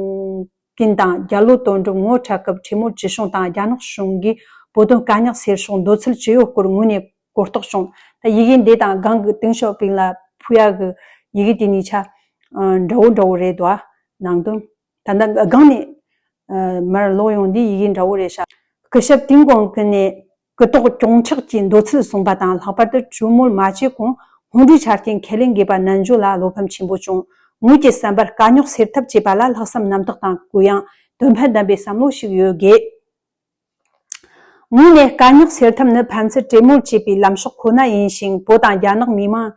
ཀིན་དང་རྒྱ་ལོ་དོན་གྲུབ་ངོ་འཕྲད་སྐབས་ཁྲི་མོ་ཅི་ཤོང་དང་རྒྱ་ནག་གཞུང་གིས་བོད་དོན་དཀའ་རྙོག་སེལ་ཕྱོགས་འདོད་ཚུལ་ཅི་ཡོད་སྐོར་ངོས་ནས་གོ་རྟོགས་བྱུང་། ད་ཡི་གེ་འདི་དང་སྒང་གི་ཏིང་ཞའོ་ཕིང་ལ་ཕུལ་ཡག་གི་ཡི་གེ་དེ་གཉིས་ཆ་འདྲ་བོ་འདྲ་བོ་རེད་འདུག་ཨ། ནང་དོན། ད་ལྟ་སྒང་ནས་མར་ཀློག་ཡོང་དུས་ཡི་གེ་འདྲ་བོ་རེད་ཤག་སྐུ་ཞབས་ཏིང་ཀོང་ཀིན་ནས་གུ་དོག་སྐྱོང་ཁྲག་གི་འདོད་ཚུལ་བཟུང་པ་དང་། ལྷག་པར་དུ་གྲོས་མོལ་མ་བྱས་གོང་སྔོན་འགྲོའི་ཆ་རྐྱེན་ཁས་ལེན་དགོས་པ་ནན་བརྗོད་ལ་བློ་ཕམ་ཆེན་པོ་བྱུང་། ངོས་ཀྱི་བསམ་པར་དཀའ་རྙོག་སེལ་ཐབས་བྱེད་པ་ལ་ལྷག་བསམ་རྣམ་དག་དང་གུ་ཡངས་དོན་ཕན་ལྡན་པའི་བསམ་བློ་ཞིག་ཡོད་དགོས། ངོས་ནས་དཀའ་རྙོག་སེལ་ཐབས་ནི་ཕན་ཚུན་གྲོས་མོལ་བྱེད་པའི་ལམ་ཕྱོགས་ཁོ་ན་ཡིན་ཞིང་། བོད་དང་རྒྱ་ནག་མི་དམངས་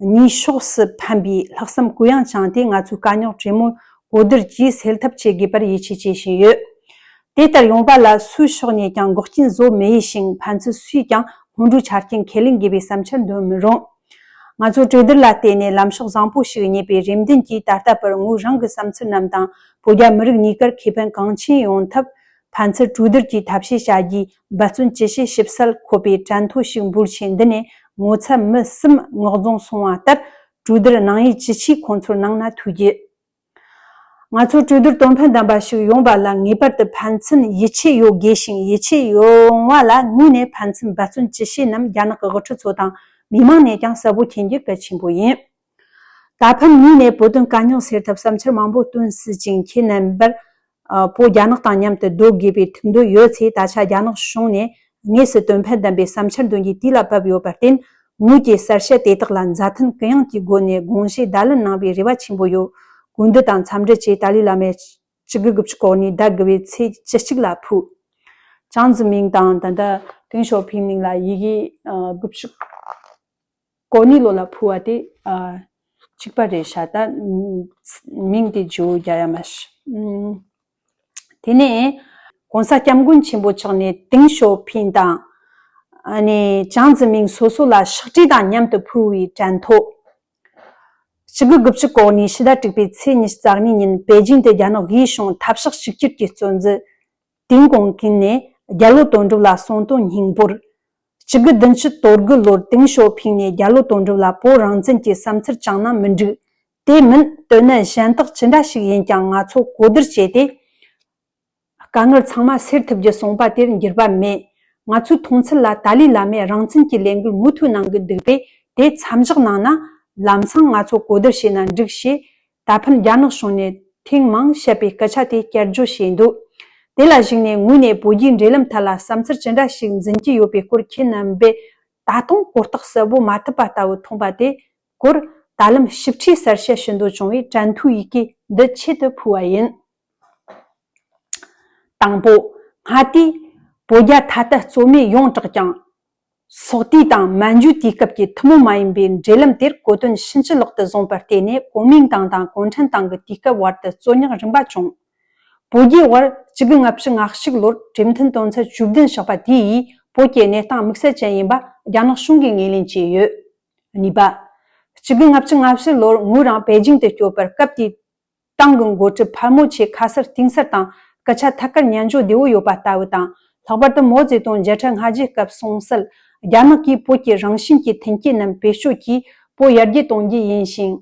གཉིས་ཕྱོགས་སུ་ཕན་པའི་ལྷག་བསམ་གུ་ཡངས་བཅངས་ཏེ། ང་ཚོའི་དཀའ་རྙོག་གྲོས་མོལ་གོ་བསྡུར་གྱིས་སེལ་ཐབས་བྱེད་དགོས་པར་ཡིད་ཆེས་བྱེད་བཞིན་ཡོད། དེ་ལྟར་ཡོང་བ་ལ་སུའི་ཕྱོགས་ནས་ཀྱང་འགོག་རྐྱེན་བཟོ་མི་འོས་ཤིང་། ཕན་ཚུན་སུས་ཀྱང་སྔོན་འགྲོའི་ཆ་རྐྱེན་ཁས་ལེན་དགོས་པའི་བསམ་འཆར་འདོན་མི་རུང་། ང་ཚོས་གྲོས་བསྡུར་ལ་བརྟེན་ནས་ལམ་ཕྱོགས་བཟང་པོ་ཞིག་རྙེད་པའི་རེ་འདུན་གྱིས། ད་ལྟ་བར་ངོས་རང་གི་བསམ་ཚུལ་རྣམས་དང་བོད་རྒྱ་མི་རིགས་གཉིས་ཀར་ཁེ་ཕན་གང་ཆེ་ཡོང་ཐབས་ཕན་ཚུན་གྲོས་བསྡུར་གྱིས་ཐབས་ཤེས་བྱ་རྒྱུའི་འབད་བརྩོན་ཅི་བྱེད་ཞིབ་གསལ་འཁོད་པའི་དྲན་ཐོ་ཞིག་འབུལ་ཆེད་འདི་ནས་ངོ་ཚབ་མི་གསུམ་མངགས་རྫོང་སོང་བ་ལྟར། གྲོས་བསྡུར་གནང་ཡུལ་ཇི་ཆེ་ཁོང་ཚོར་གནང་ན་ཐུགས་རྗེ། ང་ཚོར་གྲོས་བསྡུར་དོན་ཕན་ལྡན་པ་ཞིག་ཡོང་བ་ལ་ངེས་པར་དུ་ཕན་ཚུན་ཡིད་ཆེས་ཡོད་དགོས་ཤིང་། ཡིད་ཆེས་ཡོང་བ་ལ་ངོས་ནས་ཕན་ཚུན་འབད་བརྩོན་ཅི་བྱེད་རྣམས་རྒྱ་ནག་གི་དབུ་ཁྲིད་ཚོ་དང་མི་མང་ནས་ཀྱང་གསལ་པོ་མཁྱེན་རྒྱུ་གལ་ཆེན་པོ་ཡིན། ད་ཕན་ངོས་ནས་བོད་དོན་དཀའ་རྙོག་སེལ་ཐབས་བསམ་འཆར་མང་པོ་བཏོན་སྲིད་ཅིང་། ཁྱེད་རྣམ་པར་ཨ། བོད་རྒྱ་ནག་དང་མཉམ་དུ་སྡོད་དགོས་པའི་ཐུགས་འདོད་ཡོད་ཚེ། ད་ཆ་རྒྱ་ནག་གཞུང་ནས་དངོས་སུ་དོན་ཕན་ལྡན་པའི་བསམ་འཆར་འདོན་རྒྱུའི་དུས་ལ་བབ་ཡོད་པར་བརྟེན། ངོས་ཀྱིས་གསལ་བཤད་དེ་དག་ལ་མཛའ་མཐུན་གུ་ཡངས་ཀྱི་སྒོ་ནས་དགོངས་བཞེས་བརྡ་ལན་གནང་བའི་རེ་བ་ཆེན་པོ་ཡོད། གུས་འདུད་དང་འཚམས་འདྲི་བཅས་ཏཱ་ལའི་བླ་མས་གཅིག་དགུ་དགུ་བཅུ་གོ་གཉིས་ཟླ་དགུ་པའི་ཚེས་བཅུ་གཅིག་ལ་ཕུལ། ཅང་ཙེ་མིང་དང་ད་ལྟ་ཏེང་ཞའོ་ཕིང་མིང་ལ་ཡི་གེ་ཨ། དགུ་བཅུ། གོ་ནི་ལོ་ལ་ཕུལ་བ་དེ་ཨ་གཅིག་པ་རེད་ཤག་ད་མིང་དེ་བརྗེ་བོ་རྒྱག་ཡ་མ་ཤི། དེ་ནས་༸གོང་ས་༸སྐྱབས་མགོན་ཆེན་པོ་མཆོག་ནས་ཏེང་ཞའོ་ཕིང་དང་ཨ་ནི་ཅང་ཙེ་མིང་སོ་སོ་ལ་ཕྱག་བྲིས་དང་མཉམ་དུ་ཕུལ་བའི་དྲན་ཐོ། ཕྱི་དགུ་དགུ་བཅུ་གོ་གཉིས་ཕྱི་ཟླ་དྲུག་པའི་ཚེས་ཉི་ཤུ་རྩ་གཉིས་ཉིན་པེ་ཅིང་དུ་རྒྱ་ནག་དབུས་གཞུང་འཐབ་ཕྱོགས་གཅིག་གྱུར་གྱི་གཙོ་འཛིན་ཏིང་ཀོང་ཀིན་ནས་རྒྱལ་ལོ་དོན་གྲུབ་ལ་གསུང་དོན་སྙིང་པོར། ཕྱི་དགུ་བདུན་ཅུ་དོན་དགུ་ལོར་ཏེང་ཞའོ་ཕིང་ནས་རྒྱལ་ལོ་དོན་གྲུབ་ལ་བོད་རང་བཙན་གྱི་བསམ་ཚུལ་བཅངས་ན་མི་འགྲིག་དེ་མིན་དོན་གནད་གཞན་དག་ཅི་འདྲ་ཞིག་ཡིན་ཀྱང་ང་ཚོ་གོ་བསྡུར་བྱས་ཏེ། དཀའ་ངལ་ཚང་མ་སེལ་ཐུབ་རྒྱུ་གསུངས་པ་དེར་འགྱུར་བ་མེད། ང་ཚོའི་མཐོང་ཚུལ་ལ་ཏཱ་ལའི་བླ་མས་རང་བཙན་གྱི་ལས་འགུལ་མུ་མཐུད་གནང་གི་འདུག་པས་དེ་མཚམས་བཞག་གནང་ན་ལམ་སང་ང་ཚོ་གོ་བསྡུར་བྱས་ན་འགྲིག་ཞེས་ད་ཕན་རྒྱ་ནག་གཞུང་ནས་ཐེངས་མང་བཤད་པའི་སྐད་ཆ་དེ་བསྐྱར་བརྗོད་བྱས་འདུག་དེ་ལ་གཞིགས་ནས་ངོས་ནས་བོད་རྒྱའི་འབྲེལ་ལམ་ཐད་ལ་བསམ་ཚུལ་ཅི་འདྲ་ཞིག་འཛིན་གྱི་ཡོད་པའི་སྐོར་ཁྱེད་རྣམ་པས་ད་དུང་གོ་རྟོགས་གསལ་བོ་མ་ཐུབ་པ་ལྟ་བུ་མཐོང་པ་དེ་སྐོར་ད་ལམ་ཞིབ་ཕྲའི་གསལ་བཤད་ཞུ་འདོད་བྱུང་བས་དྲན་ཐོའི་ཡི་གེ་འདི་ཆེད་དུ་ཕུལ་བ་ཡིན། དང་པོ། སྔ་དུས་བོད་རྒྱ་ཐ་དད་རྩོད་མེད་ཡོངས་གྲགས་ཀྱང་། སོག་དུས་དང་མན་ཇུའི་དུས་སྐབས་ཀྱི་ཐུན་མོང་མ་ཡིན་པའི་འབྲེལ་ལམ་དེར་གོ་དོན་ཕྱིན་ཅི་ལོག་ཏུ་བཟུང་བར་བརྟེན་ནས་གོ་མིན་ཏང་དང་གུང་ཁྲན་ཏང་གི་དུས་སྐབས་བར་དུ་རྩོད་རྙོག་རིམ་པ་བྱུང་། བོད་རྒྱའི་དབར་ཆིག་སྟོང་དགུ་བརྒྱ་ལྔ་བཅུ་ང་གཅིག་ལོར་གྲོས་མཐུན་དོན་ཚན་བཅུ་བདུན་བཞག་པ་དེ་ཡིས་བོད་ཀྱི་གནས་སྟངས་དམིགས་བསལ་ཅན་ཡིན་པ་རྒྱ་ནག་གཞུང་གིས་ངོས་ལེན་བྱས་ཡོད། གཉིས་པ། ཆིག་སྟོང་དགུ་བརྒྱ་ལྔ་བཅུ་ང་བཞི་ལོར་ངོས་རང་པེ་ཅིང་དུ་བསྐྱོད་པར་སྐབས་དེའི་ཏང་གི་འགོ་ཁྲིད་ཕལ་མོ་ཆེ་ཁ་གསལ་གཏིང་གསལ་དང་སྐད་ཆ་ཐད་ཀར་ཉན་འཇོག་བདེ་བོ་ཡོད་པ་ལྟ་བུ་དང་། ལྷག་པར་དུ་མའོ་ཙེ་ཏུང་མཇལ་འཕྲད་སྔ་རྗེས་སྐབས་གསུངས་གསལ་རྒྱ་ནག་གིས་བོད་ཀྱི་རང་བཞིན་གྱི་མཐུན་རྐྱེན་རྣམས་བེད་སྤྱོད་ཀྱིས་བོད་ཡར་རྒྱས་གཏོང་རྒྱུ་ཡིན་ཞིང་།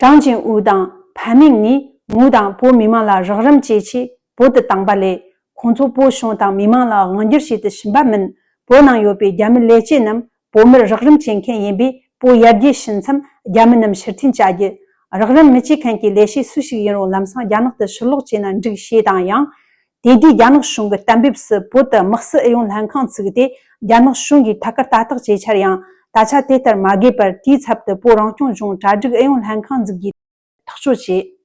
ཀྲང་ཅིན་ཨུ་དང་ཕན་མིང་ནས་ངོས་དང་བོད་མི་མང་ལ་རོགས་རམ་བྱེད་ཆེད་བོད་དུ་བཏང་པ་ལས། ཁོང་ཚོ་བོད་གཞུང་དང་མི་མང་ལ་དབང་སྒྱུར་བྱེད་དུ་ཕྱིན་པ་མིན། བོད་ནང་ཡོད་པའི་རྒྱ་མི་ལས་བྱེད་རྣམས་བོད་མིར་རོགས་རམ་བྱེད་མཁན་ཡིན་པས་བོད་ཡར་རྒྱས་ཕྱིན་མཚམས་རྒྱ་མི་རྣམས་ཕྱིར་འཐེན་བྱ་རྒྱུ། རོགས་རམ་མི་བྱེད་མཁན་གྱི་ལས་བྱེད་སུ་ཞིག་ཡིན་རུང་ལམ་སང་རྒྱ་ནག་ཏུ་ཕྱིར་ལོག་བྱས་ན་འགྲིག་ཞེས་དང་ཡང་། དེ་དུས་རྒྱ་ནག་གཞུང་གི་གཏན་འབེབས་སུ་བོད་དུ་དམག་སྲིད་ཨུ་ཡོན་ལྷན་ཁང་བཙུགས་ཏེ་རྒྱ་ནག་གཞུང་གིས་ཐད་ཀར་ལྟ་རྟོག་བྱས་ཆར་ཡང་ད་ཆ་དེ་ལྟར་མ་དགོས་པར་དེའི་ཚབ་ཏུ་བོད་རང་སྐྱོང་ལྗོངས་གྲ་སྒྲིག་ཨུ་ཡོན་ལྷན་ཁང་འཛུགས་རྒྱུའི་ཐག་གཅོད་བྱས།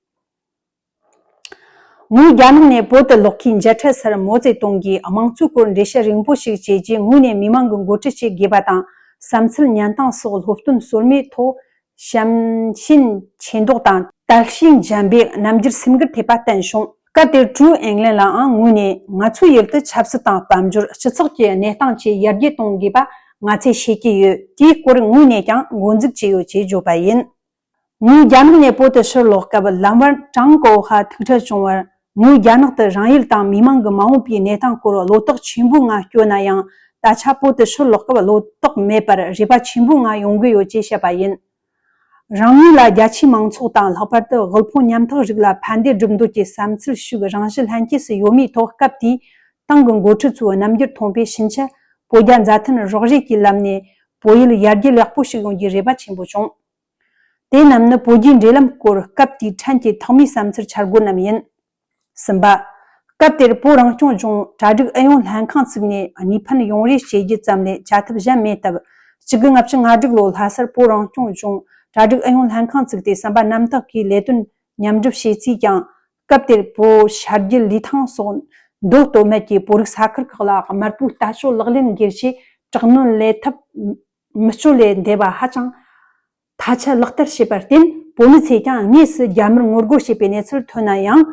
ངོས་རྒྱ་ནག་ནས་བོད་དུ་ལོག་མཁན་མཇལ་འཕྲད་སར་མའོ་ཙེ་ཏུང་གིས་དམངས་གཙོའི་སྐོར་འགྲེལ་བཤད་རིང་པོ་ཞིག་བྱས་རྗེས་ངོས་ནས་མི་མང་གི་འགོ་ཁྲིད་བྱེད་དགོས་པ་དང་བསམ་ཚུལ་ཉན་སྟངས་སོགས་སློབ་སྟོན་ཟོལ་མེད་ཐོག་བྱམས་ཞེན་ཆེ་མདོག་དང་དལ་ཞིང་འཇམ་པའི་རྣམ་འགྱུར་སེམས་འགུལ་ཐེབས་པ་བསྟན་བྱུང་། སྐབས་དེར་ཀྲུའུ་ཨིང་ལན་ལའང་ངོས་ནས་ང་ཚོའི་ཡུལ་དུ་ཆབ་སྲིད་དང་དཔལ་འབྱོར་སྤྱི་ཚོགས་ཀྱི་གནས་སྟངས་བཅས་ཡར་རྒྱས་གཏོང་དགོས་པ་ང་ཚོས་ཤེས་ཀྱི་ཡོད། དེའི་སྐོར་ངོས་ནས་ཀྱང་འགོ་འཛུགས་བྱས་ཡོད་ཅེས་བརྗོད་པ་ཡིན། ངོས་རྒྱ་ནག་ནས་བོད་དུ་ཕྱིར་ལོག་སྐབས་ལམ་བར་ཀྲང་ཀའོ་ཧྭ་ཐུག་འཕྲད་བྱུང་བར་ངོས་རྒྱ་ནག་ཏུ་རང་ཡུལ་དང་མི་མང་གི་མ་འོངས་པའི་གནས་སྟངས་སྐོར་བློ་དོགས་ཆེན་པོའི་ངང་བསྐྱོད་ན་ཡང་ད་ཆ་བོད་དུ་ཕྱིར་ལོག་སྐབས་བློ་དོགས་མེད་པར་རེ་བ་ཆེན་པོའི་ངང་ཡོང་གི་ཡོད་ཅེས་བཤད་པ་ཡིན། རང་ངོས་ལ་རྒྱ་ཆེའི་མང་ཚོགས་དང་ལྷག་པར་དུ་དབུལ་ཕོངས་ཉམ་ཐག་རིགས་ལ་ཕན་བདེ་སྒྲུབ་འདོད་ཀྱི་བསམ་ཚུལ་ཤུགས་རང་བཞིན་ལྷན་སྐྱེས་སུ་ཡོད་མུས་ཐོག་སྐབས་དེའི་ཏང་གི་འགོ་ཁྲིད་ཚོའི་རྣམ་འགྱུར་མཐོང་པའི་ཕྱིན་ཆད་བོད་རྒྱ་མཛའ་མཐུན་རོགས་རེས་ཀྱི་ལམ་ནས་བོད་ཡུལ་ཡར་རྒྱས་ཡག་པོ་ཞིག་ཡོང་རྒྱུའི་རེ་བ་ཆེན་པོ་བྱུང་། དེ་རྣམས་ནི་བོད་རྒྱའི་འབྲེལ་ལམ་སྐོར་སྐབས་དེའི་ཕྲན་གྱི་ཐོག་མའི་བསམ་ཚུལ་འཆར་སྒོ་རྣམས་ཡིན། གསུམ་པ། སྐབས་དེར་བོད་རང་སྐྱོང་ལྗོངས་གྲ་སྒྲིག་ཨུ་ཡོན་ལྷན་ཁང་བཙུགས་ནས་གནས་ཕན་ཡོང་རེ་བྱེད་རྒྱུ་ཙམ་ལས་བྱ་ཐབས་གཞན་མེད་སྟབས། ཆིག་སྟོང་དགུ་བརྒྱ་ལྔ་བཅུ་ང་དྲུག་ལོའི་ལྷ་སར་བོད་རང་སྐྱོང་ལྗོངས་གྲ་སྒྲིག་ཨུ་ཡོན་ལྷན་ཁང་བཙུགས་ཏེ་བསམ་པ་རྣམ་དག་གིས་ལས་དོན་མཉམ་སྒྲུབ་བྱས་ཚུལ་ཀྱང་། སྐབས་དེར་བོད་ཤར་རྒྱུད་ལི་ཐང་སོགས་མདོ་སྟོད་སྨད་ཀྱི་བོད་རིགས་ས་ཁུལ་ཁག་ལ་དམར་པོའི་ལྟ་སྤྱོད་ལག་ལེན་སྒེར་གྱིས་དྲག་གནོན་ལས་ཐབས་མི་སྤྱོད་ལས་འདས་པ་ཧ་ཅང་ཐ་ཆད་ལག་བསྟར་བྱས་པར་བརྟེན། བོད་མི་ཚོས་ཀྱང་དངོས་སུ་རྒྱ་མིར་ངོ་རྒོལ་བྱས་པའི་གནས་ཚུལ་ཐོན་ན་ཡང་།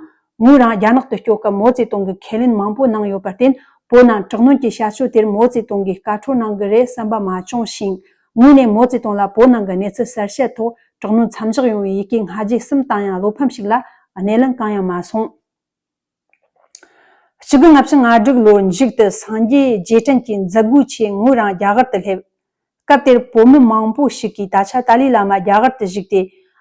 ངོས་རང་རྒྱ་ནག་ཏུ་སྐྱོད་སྐབས་མའོ་ཙེ་ཏུང་གིས་ཁས་ལེན་མང་པོ་གནང་ཡོད་པར་བརྟེན། བོད་ནང་དྲག་གནོན་གྱི་བྱ་སྤྱོད་དེར་མའོ་ཙེ་ཏུང་གིས་བཀའ་འཁྲོལ་གནང་གི་རེད་བསམ་པ་མ་བྱུང་ཞིང་། ངོས་ནས་མའོ་ཙེ་ཏུང་ལ་བོད་ནང་གི་གནས་ཚུལ་གསལ་བཤད་ཐོག་དྲག་གནོན་མཚམས་འཇོག་ཡོང་བའི་ཡི་གེ་སྔ་རྗེས་གསུམ་བཏང་ཡང་བློ་ཕམ་ཞིག་ལ་སྣེ་ལེན་གང་ཡང་མ་སོང་། ཆིག་སྟོང་དགུ་བརྒྱ་ལྔ་བཅུ་ང་དྲུག་ལོར་མཇུག་ཏུ་སངས་རྒྱས་རྗེས་དྲན་གྱི་མཛད་སྒོའི་ཆེད་ངོས་རང་རྒྱ་གར་དུ་སླེབས། སྐབས་དེར་བོད་མི་མང་པོ་ཞིག་གིས་ད་ཆ་ཏཱ་ལའི་བླ་མ་རྒྱ་གར་དུ་བཞུགས་ཏེ་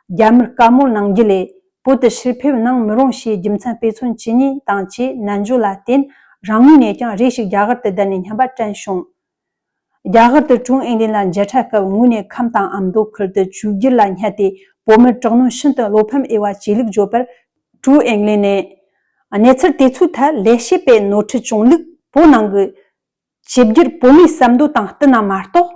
རྒྱ་མིར་བཀའ་མོལ་གནང་རྒྱུ་ལས་བོད་དུ་ཕྱིར་ཕེབས་གནང་མི་རུང་ཞེས་རྒྱུ་མཚན་དཔེ་མཚོན་ཇི་སྙེད་དང་བཅས་ནན་བརྗོད་ལ་བརྟེན། རང་ངོས་ནས་ཀྱང་རེ་ཞིག་རྒྱ་གར་དུ་བསྡད་ནས་སྙམ་པ་དྲན་བྱུང་། རྒྱ་གར་དུ་ཀྲུང་ཨིན་ལིན་ལ་མཇལ་འཕྲད་སྐབས་ངོས་ནས་ཁམས་དང་ཨ་མདོ་ཁུལ་དུ་བཅོས་བསྒྱུར་ལ་བསྙད་དེ་བོད་མིར་དྲག་གནོན་ཤིན་ཏུ་བློ་ཕམ་འོས་པ་བྱས་ལུགས་བརྗོད་པར། ཀྲུང་ཨིན་ལིན་ནས། གནས་ཚུལ་དེ་ཚོའི་ཐད་ལས་བྱེད་པས་ནོར་འཁྲུལ་བྱུང་ལུགས་བོད་ནང་གི་བཅོས་བསྒྱུར་བོད་མིའི་བསམ་འདུན་དང་བསྟུན་ན་མ་གཏོགས་